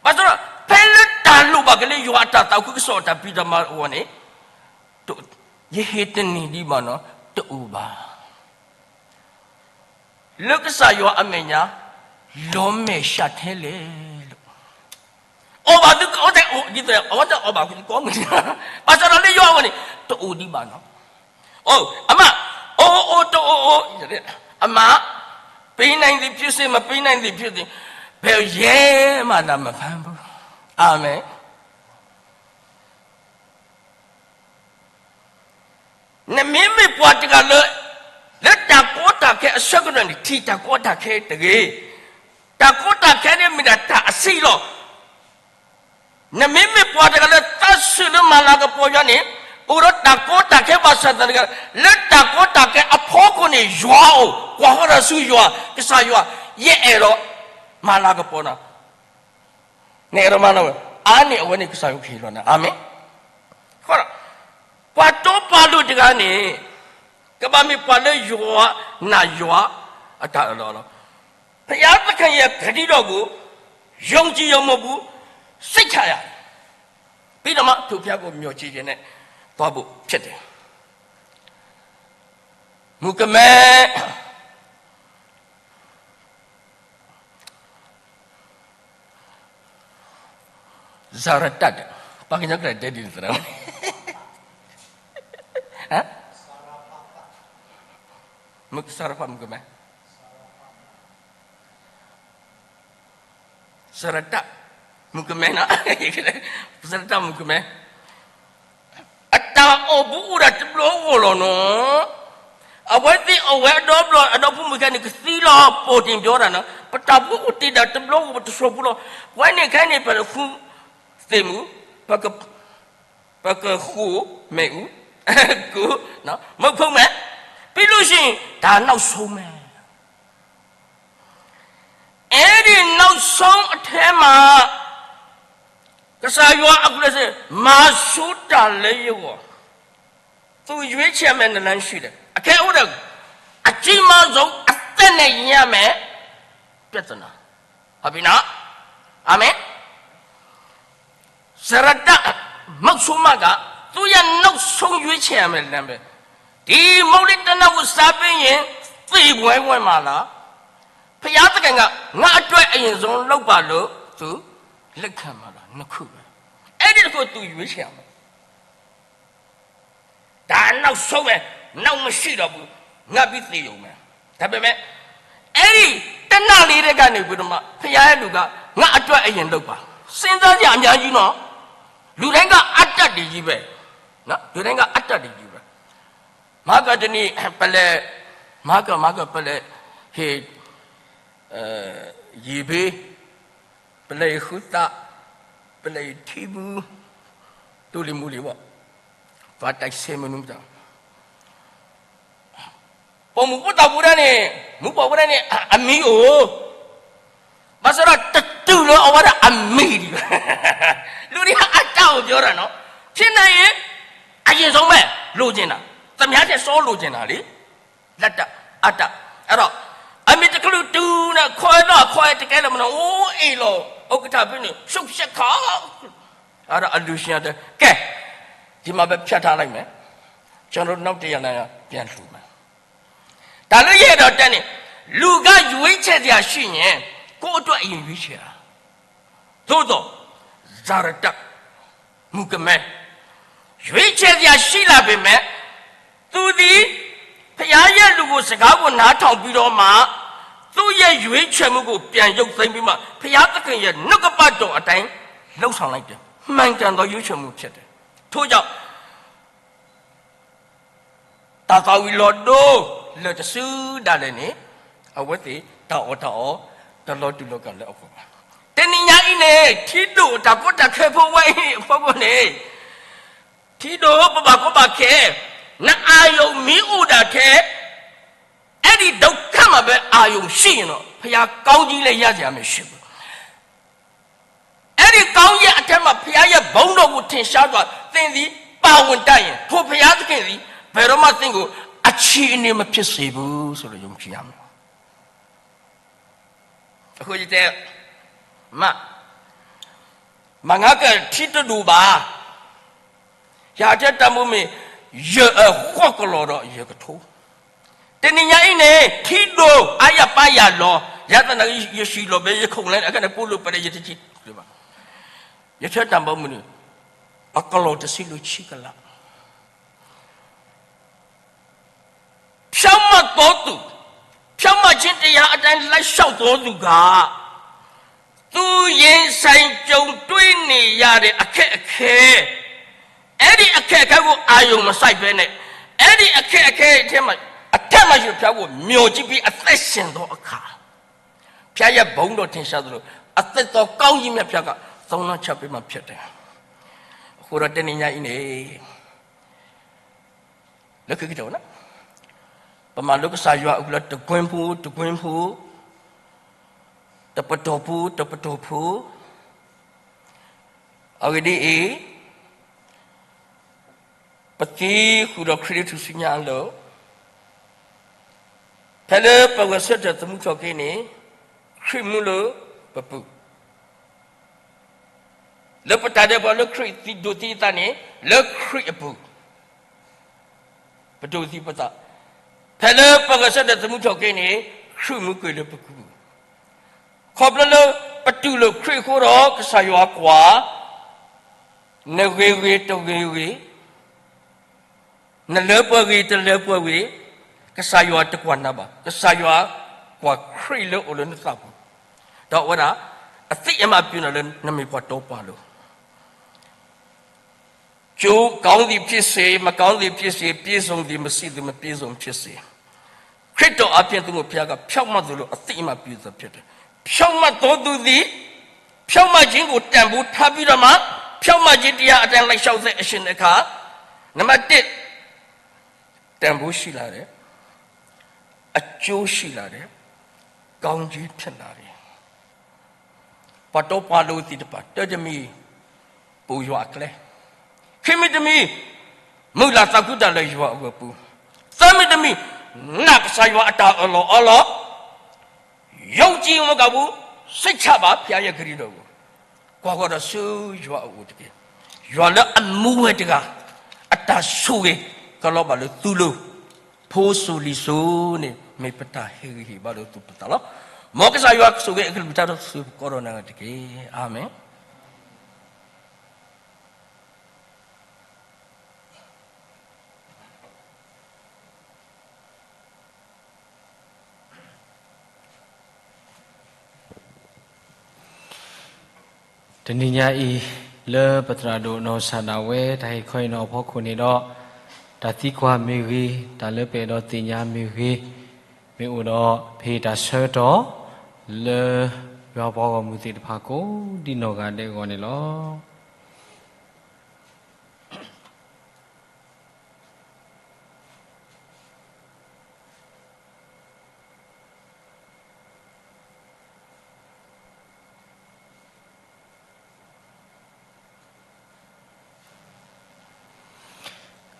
ဘၣ်ဆၣ်ဒီး ဖဲလၢတၢ်လိၣ်ဘၣ်က့ၤလၢယွၤအတၢ်သးခုကစီၣ်အတၢ်ဖံးတၢ်မၤအဂီၢ်န့ၣ်, ယဟ့ၣ်တန့ၢ်ဒံးဘၣ်နီၤ, တအိၣ်ဘၣ်. လၢကစၢ်ယွၤအမဲာ်ညါ လီၤမဲာ်ဆှးထဲလဲၣ်လီၤ. အီၣ်ဘၣ်သုကအိၣ်တဲအီၣ်, ဒ်သိးအဝဲတအီၣ်ဘၣ်ကီမုၢ်, ဘၣ်ဆၣ်ဒီးလၢယွၤအဂီၢ်န့ၣ် တအိၣ်ဒံးဘၣ်နီၤ. အိၣ်, အမး, အိၣ်အိၣ်တအိၣ်အိၣ်, အမး, ပေးနိုင်သည်ဖြစ်စေ, မပေးနိုင်သည်ဖြစ်စေ, ဘယ်ရဲမှသာမဖမ်းဘူး. အာမင်. နမ့မ့ၢ်ပှၤတဂၤလၢ လၢတၢ်ကီတၢ်ခဲအဆၢကတီၢ်န့ၣ် ထံၣ်တၢ်ကီတၢ်ခဲတဂ့ၤ. တၢ်ကီတၢ်ခဲန့ၣ်မ့ၢ်ဒၣ်တၢ်အဆံးလီၤ. နမ့မ့ၢ်ပှၤတဂၤလၢသးဆူၣ်လၢမၤလၤကပီၤယွၤန့ၣ်, အိၣ်ဒီးတၢ်ကီတၢ်ခဲဘၣ်ဆၣ်သနာ်က့, လၢတၢ်ကီတၢ်ခဲအဖီခိၣ်န့ၣ် ယွၤအိၣ်, ကွၢ်ဟီၣ်ဒီးဆူယွၤ, ကစၢ်ယွၤ, ယအဲၣ်ဒိးမၤလၤကပီၤနၤ, နအဲၣ်ဒိးမၤလၤကပီၤ, အါန့ၢ်အဝဲန့ၣ်ကစၢ်ယွၤကဟ့ၣ်လီၤနၤ. အၤမ့ၣ်. အဃိဒီး ပှၤတီပှၤလိၤတဂၤန့ၣ် ကဘၣ်မ့ၢ်ပှၤလၢယွၤနာ်ယွၤအတၢ်အၢၣ်လီၤအီလီၤ. ဘုရားသခင်ရဲ့ဂတိတော်ကို ယုံကြည်ယုံကြည်မှု စိတ်ချရတယ်. ပြီးတော့မှ ထိုဘုရားကို မျှော်ကြည့်ခြင်းနဲ့ သွားဖို့ဖြစ်တယ်. မုၣ်ကမဲ စရတတ်, ပှၤကညီကျိာ်တဲဒ်န့ၣ်သရၣ်, မုၣ်ကမဲ စရတတ်, မုၣ်ကမဲနီၤ, စရတတ်မုၣ်ကမဲ အတၢ်အိၣ်ဘူးအိၣ်ဒၣ်တဘျီဂီၢ်လီၤနီၤ. အဝဲသ့ၣ်အိၣ်ဝဲအဒီဘျီ အဒီဖိမုၣ်ခဲန့ၣ် ကသံလီၤ ပိာ်တ့ၢ်ပျီတၢ်နီၤ. ပတၢ်ဘူးအိၣ်တ့ၢ်ဒၣ်တဘျီဂီၢ် ပတဆှီပူၤလီၤ. ဝဲန့ၣ်ခဲန့ၣ် ပတဃုသ့ၣ်မုၣ်, ပကဃုမ့ၣ်အူ, က, မုၣ်ဖိမဲ, ပြီးလို့ရှိရင် ဒါနောက်ဆုံးပဲ. အဲဒီနောက်ဆုံးအထဲမှာ ကစၢ်ယွၤအကလုၢ်စ့ၢ် မၤဆူတၢ်လၢယဂီၢ်, သူရွေးချယ်မယ်နလမ်းရှိတယ်. အခဲအိၣ်ဒီး အကြီးမားဆုံး အသက်နဲ့ရင်ရမယ့် ပြဿနာ. ဟုတ်ပြီနော်. အာမင်. စရတတ် မုတ်ဆိုးမက သူ့ရဲ့နောက်ဆုံးရွေးချယ်ရမယ့်လမ်းပဲ. ဒီမုန့်လေးတစ်နံႉကိုစားပြီးရင် သေပွဲပွဲမှာလား. ဘုရားသခင်က ငါ့အတွက်အရင်ဆုံးလုပ်ပါလို့ သူလက်ခံမှာလား. နှစ်ခုပဲ. အဲ့ဒီတစ်ခု သူရွေးချယ်ရမယ်. ဒါနောက်ဆုံးပဲ, နောက်မရှိတော့ဘူး, ငါပြီးသေရုံပဲ. ဒါပေမဲ့ အဲ့ဒီတစ်နံႉလေးထဲကနေပြီးတော့မှ ဘုရားရဲ့လူက ငါ့အတွက်အရင်လုပ်ပါ. စဉ်းစားစရာအများကြီးနော်. လူတိုင်းကအတတ်တွေကြီးပဲနော်. လူတိုင်းကအတတ်တွေကြီးပဲ. မဟါကတနံၤ ပလဲၤ, မဟါက, မဟါက ပလဲၤဟ့ၣ် ရေ့ဘ့, ပလဲၤဟ့ၣ်ဃုသး, ပလဲၤဟ့ၣ်ထံပူ, တူၢ်လံၤမူလံၤဘၣ်, ပှၤတိုက်ဆဲမနုၤမတၤ ပိာ်မုၣ်ဖိသၣ်ဖိတဂၤန့ၣ်, မူပိာ်ဖိတဂၤန့ၣ် အမံၤအိၣ်, ဘၣ်ဆၣ်ဒီး တတုၤလၢအဝဲဒၣ်အမံၤဒံးဘၣ်. လူတွေက အတတ်အိၣ်ပြောတာနော်. ဖြစ်နိုင်ရင် အရင်ဆုံးပဲ လိုချင်တာ, သူများထက်စောလိုချင်တာလေ. လက်တတ်, အတတ်, အဲ့တော့ အမံၤတကလုာ်တုၤန့ၣ် ခွဲတော့ခွဲတကဲလၢၤမနုၤ, အိၣ်အ့ၣ်လီၤ, ဥက္ကဋ္ဌဖဲန့ၣ် ရှုပ်ရှက်ခါ, အဲ့တော့ အလူရှင်က ကဲ, ဒီမှာပဲဖြတ်ထားလိုက်မယ်, ကျွန်တော်တို့နောက်တစ်ရက်လာရင်ပြန်လှူမယ်. တၢ်လၢယအဲၣ်ဒိးတဲန့ၣ်, လူက ရွေးချယ်စရာရှိရင် ကိုယ့်အတွက်အရင်ရွေးချယ်တာ. သို့သော် စရတတ် မုၣ်ကမဲ ရွေးချယ်စရာရှိလာပေမဲ့ သူသည် ဘုရားရဲ့လူကို စကားကို နားထောင်ပြီးတော့မှ သူ့ရဲ့ရွေးချယ်မှုကို ပြန်ရုပ်သိမ်းပြီးမှ ဘုရားသခင်ရဲ့နှုတ်ကပတ်တော်အတိုင်း လုပ်ဆောင်လိုက်တယ်. မှန်ကန်သောရွေးချယ်မှုဖြစ်တယ်. ထို့ကြောင့် တၢ်သးဝံၤလီၤဒိ လၢတစုဒၣ်လဲာ်န့ၣ် အဝဲသ့ၣ်တၢ်အီၣ်တၢ်အီ တလီၤတူာ်လီၤကာ်လၢအဂီၢ်ဘၣ်. တနံၤညါအံၤန့ၣ် ထံဒိၣ်တၢ်ကီတၢ်ခဲဖိဝဲအံၤအဖီခိၣ်န့ၣ်, ထံဒိၣ်ပဘၣ်ကီဘၣ်ခဲ, နအာရုံမင်းအိၣ်ဒၣ်ထဲ အဲဒီဒုက္ခမှာပဲအာရုံရှိရင်တော့ ဘုရားကောင်းကြီးလည်းရစရာမရှိဘူး. အဲဒီကောင်းကြီးအထဲမှာ ဘုရားရဲ့ဘုန်းတော်ကို ထင်ရှားစွာ သင်သည်ပါဝင်တတ်ရင် ထိုဘုရားသခင်သည် ဘယ်တော့မှသင်ကို အခြေအနေမဖြစ်စေဘူးဆိုတော့ ယုံကြည်ရမယ်. အခုယတဲ, မ, မၤငါကထံတဒိၣ်ဘၣ်. ယဟးထၢတၢ်မူမ့ၢ် ယအဃီကလီၤဒီးယကထိ. တနံၤညါအံၤန့ၣ် ထံဒိၣ်အါယၤပၢယၤလီၤ. ယသနာ်က့ ယစံၣ်လီၤဘဲယခိၣ်လၢ အခါန့ၣ် ပူၤလိာ်ပတယတကံဘၣ်. ယထၢတၢ်မူမ့ၢ်န့ၣ် အကလီၤတဆံလွံၢ်ဆံကလး ဖြောင့်မတ်သောသူ, ဖြောင့်မတ်ခြင်းတရားအတိုင်း လိုက်လျှောက်သောသူက သူရင်ဆိုင်ကြုံတွေ့နေရတဲ့ အခက်အခဲ, အဲ့ဒီအခက်အခဲကို အာရုံမစိုက်ဘဲနဲ့ အဲ့ဒီအခက်အခဲထဲမှာ အထက်မှာရှိတဲ့ဘုရားကို မျှော်ကြည့်ပြီး အသက်ရှင်သောအခါ ဘုရားရဲ့ဘုန်းတော်ထင်ရှားသလို အသက်တာကောင်းကြီးများ ဘုရားက သုံးလချပေးမှာဖြစ်တယ်. အဃိဒီးတနံၤညါအံၤန့ၣ် လၢခံကတၢၢ်န့ၣ် ပမၤလိကစၢ်ယွၤအကလုၢ်လၢ တကွၢ်ဖိ တကွၢ်ဖိ, တပတီၢ်ဖိ တပတီၢ်ဖိ, အဂ့ၢ်ဒ်အံၤ, ပသံဃုာ်ဒီးခရံာ်လၢထူၣ်စုညါအလိၤ, ဖဲလၢပဂဲၤဆၢထၢၣ်သမူထီၣ်က့ၤန့ၣ် ခရံာ်မူလၢပပူၤ လၢပတၢ်ဒဲးဘးလၢခရံာ်သံဒိၣ်သံအသးန့ၣ် လၢခရံာ်အပူၤ ပဒိၣ်သံပသး, ဖဲလၢပဂဲၤဆၢထၢၣ်သမူထီၣ်က့ၤန့ၣ် ခရံာ်မူကွံာ်လၢပပူၤ, ခီဖျိလၢပတူၢ်လိာ်ခရံာ်အဃိဒီး ကစၢ်ယွၤကွၢ်, နဂ့ၤဂ့ၤတဂ့ၤဂ့ၤ နလၢပှဲၤဂ့ၤတလၢပှဲၤဂ့ၤ, ကစၢ်ယွၤတကွၢ်နၤဘၣ်. ကစၢ်ယွၤကွၢ်ခရံာ်လၢအိၣ်လၢနသးပူၤ, ဒီးအဝဲဒၣ် အသိအမှတ်ပြုနၤလၢနမ့ၢ်ပှၤတီပှၤလိၤ ကြိုကောင်းသည်ဖြစ်စေ, မကောင်းသည်ဖြစ်စေ, ပြည့်စုံသည်မရှိသည်, မပြည့်စုံဖြစ်စေ, ခရစ်တော်အားဖြင့် သူ့ကို ဘုရားက ဖြောင့်မတ်သလို အသိအမှတ်ပြုသောဖြစ်တယ်. ဖြောင့်မတ်သောသူသည် ဖြောင့်မတ်ခြင်းကို တန်ဖိုးထားပြီးတော့မှ ဖြောင့်မတ်ခြင်းတရားအတိုင်း လိုက်လျှောက်တဲ့အရှင်အခါ နံပါတ်တစ် တန်ဖိုးရှိလာတယ်, အကျိုးရှိလာတယ်, ကောင်းကြီးဖြစ်လာတယ်. ပှၤတီပှၤလိၤသ့ၣ်တဖၣ် တၢ်တမံၤ ပိာ်ယွၤအကျဲ, ခံမံၤတမံၤ မုာ်လၤသးခုတၢ်လၢယွၤအဝဲပူၤ, သၢမံၤတမံၤ နာ်ကစၢ်ယွၤအတၢ်အၢၣ်လီၤအီလီၤ, ယုံကြည်မကဘူး, စိတ်ချပါ ဘုရားရဲ့ဂရုတော်ကို, ကွၢ်ဃီၤဒီးဆူယွၤအအိၣ်တက့ၢ်. ယွၤလၢအမူဝဲတဂၤ အတၢ်ဆိၣ်ဂ့ၤ ကလီၤဘၣ်လၢသုလိၤ ဖိစိၤလံၤစိၤန့ၣ် မ့ၢ်ပတၢ်ဟ့ၣ်ဂံၢ်ဟ့ၣ်ဘါလိာ်သုပသးလီၤ. မ်ကစၢ်ယွၤကဆိၣ်ဂ့ၤအကလုၢ်ကထါဒီးသုကိးဂၤဒဲးန့ၣ်တက့ၢ်. အၤမ့ၣ်. တနံၤညါအံၤ လၢပသရၣ်ဒိၣ်နီၢ်ကစၢ်ဒၣ်ဝဲ တၢ်ဟ့ၣ်ခီဟ့ၣ်နီၤအဖီခိၣ်န့ၣ်ဒီး တၢ်သံကွၢ်မ့ၢ်ဂ့ၤ, တၢ်လၢပအဲၣ်ဒိးသ့ၣ်ညါမ့ၢ်ဂ့ၤ, မ့ၢ်အိၣ်ဒီး ပဟ့ၣ်တၢ်ဆၢကတီၢ် လၢယွၤပှၤဂီၢ်မုၢ်သ့ၣ်တဖၣ်ကိးဒံနီၢ်ဂၤဒဲးအဂီၢ်န့ၣ်လီၤ.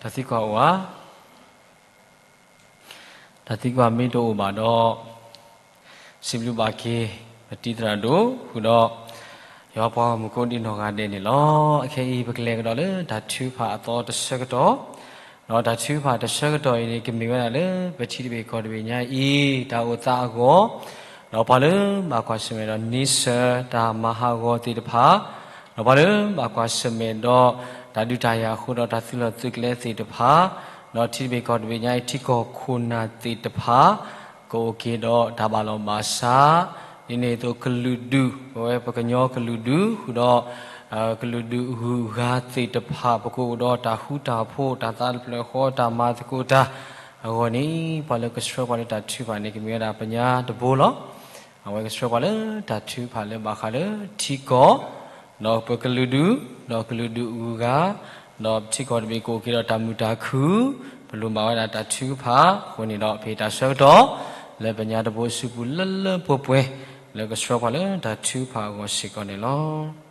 တၢ်သံကွၢ်အိၣ်ဧါ. တၢ်သံကွၢ်မ့ၢ်တအိၣ်ဘၣ်ဒီး စံးဘျုးဘၣ်က့ၤ ပတံၤသရၣ်ဒိၣ် ဃုာ်ဒီး ယွၤပှၤဂီၢ်မုၢ်ကိးဒံနီၢ်ဂၤဒဲးန့ၣ်လီၤ. အခဲအံၤ ပကလဲၤကဒီးလၢတၢ်ထုကဖၣ်အသီတဆၢကတီၢ်, ဒီးတၢ်ထုကဖၣ်တဆၢကတီၢ်အံၤန့ၣ် ကမ့ၢ်ဝဲဒၣ်လၢ ပထံတဘ့ၣ်ကီၢ်တဘ့ၣ်ညါအံၤ တၢ်အိၣ်သးအဂီၢ်, ဒီးပှၤလၢဘၣ်ကွၢ်ဆၢၣ်မဲာ်ဒီးန့ဆၢၣ်တၢ်မၤဟးဂီၤသ့ၣ်တဖၣ်, ဒီးပှၤလၢဘၣ်ကွၢ်ဆၢၣ်မဲာ်ဒီး တၢ်ဒုးတၢ်ယၤအဃိဒီးတၢ်သုးလီၢ်သုးကျဲသ့ၣ်တဖၣ်, ဒီးထံတဘ့ၣ်ကီၢ်တဘ့ၣ်ညါအံၤ ထံကီၢ်ခိၣ်နၢ်သ့ၣ်တဖၣ် ကအိၣ်က့ၤဒီးတၢ်ဘၣ်လီၤဘၣ်စး, ဒ်န့ၣ်အသိးကလုာ်ဒူၣ် ပဝဲပကညီကလုာ်ဒူၣ် ဃုာ်ဒီး ကလုာ်ဒူၣ်ဂုၤအဂၤသ့ၣ်တဖၣ် ပကအိၣ်ဒီးတၢ်ဃူတၢ်ဖိး တၢ်သးတဖျၢၣ်ဃီ တၢ်မၤသကိးတၢ်အဂီၢ်န့ၣ် ပှၤလၢကဆှၢပှၤလၢတၢ်ထုကဖၣ်န့ၣ် ကမ့ၢ်ဝဲဒၣ်ပညါတဘိလီၤ. အဝဲကဆှၢပှၤလၢတၢ်ထုကဖၣ်လၢဘၣ်ဃးလၢထံကီၢ် ဒီးပကလုာ်ဒူၣ် ဒီးကလုာ်ဒူၣ်အဂုၤအဂၤ ဒီးထံကီၢ်တဘ့ၣ်ကအိၣ်က့ၤဒီးတၢ်မုာ်တၢ်ခုၣ် ပလိၣ်ဘၣ်ဝဲဒၣ်တၢ်ထုကဖၣ်အဃိန့ၣ်ဒီး ပဟ့ၣ်တၢ်ဆၢကတီၢ် လၢပညါတဘိအစုပူၤလၢလၢပှဲၤပှဲၤ လၢကဆှၢပှၤလၢတၢ်ထုကဖၣ်အဂီၢ်စ့ၢ်ကီးန့ၣ်လီၤ. တၢ်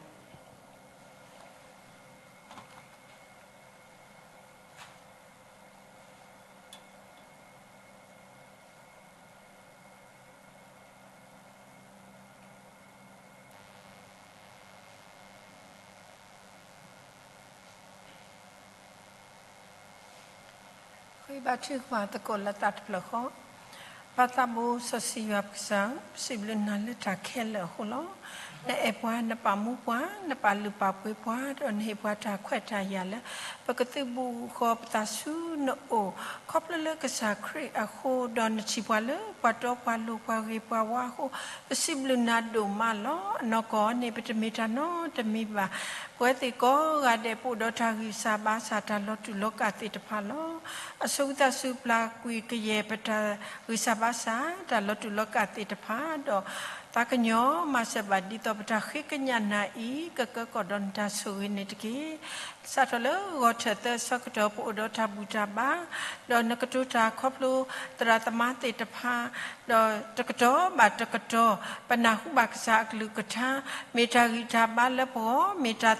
ဘါထုကဖၣ်သကိးလၢသးတဖျၢၣ်ဃီ, ပၢ်သးဘိစီဆှံယွၤပကစၢ်, ပစံးဘျုးနၤလၢတၢ်ခဲလၢာ်အဃိလီၤ. နအဲၣ်ပှၤ, နပာ်မူပှၤ, နပာ်လုၢ်ပာ်ပှ့ၤပှၤ, ဒီးနဟ့ၣ်ပှၤတၢ်ခွဲးတၢ်ယာ်လၢ ပကသုးဘူးဃီၤပသးဆူနအိၣ်, ခီဖျိလၢကစၢ်ခရံာ်အဃိ, ဒီးနထံၣ်ပှၤလၢပှၤတီပှၤလိၤ ပှၤဂ့ၤပှၤဝါအဃိ, ပစံးဘျုးနၤဒိၣ်မးလီၤ. အနီၢ်ကီၢ်န့ၣ် ပတမ့ၢ်တၢ်နီတမံၤဘၣ်. ပဝဲသ့ၣ်ကိးဂၤဒဲး ပအိၣ်ဒီးတၢ်ဂံၢ်စၢ်ဘါစၢ် တၢ်လီၤတူာ်လီၤကာ်သ့ၣ်တဖၣ်လီၤ. အဆိဝံသးစူၤပျၢ်ကွံာ်ကယဲၢ် ပတၢ်ဂံၢ်စၢ်ဘါစၢ် တၢ်လီၤတူာ်လီၤကာ်သ့ၣ်တဖၣ်, ဒီးသးကညီၤမၤစၢၤဘၣ် ဒ်သိးပတၢ်ဃ့ကညးနၤအံၤ ကကၢကီၢ်ဒီးနတၢ်ဆိၣ်ဂ့ၤန့ၣ်တက့ၢ်. စးထီၣ်လၢဂီၤထၢၣ်သၢဆၢကတီၢ် ပအိၣ်ဒီးတၢ်ဘူၣ်တၢ်ဘါ, ဒီးနကတိၤတၢ်ခီဖျိသရၣ်သမါသ့ၣ်တဖၣ်, ဒီးတကတီၢ်ဘၣ်တကတီၢ် ပနၢ်ဟူဘၣ်ကစၢ်အကလုၢ်ကထါ, မ့ၢ်တၢ်ဂံၢ်တၢ်ဘါလၢပဂီၢ်, မ့ၢ်တၢ်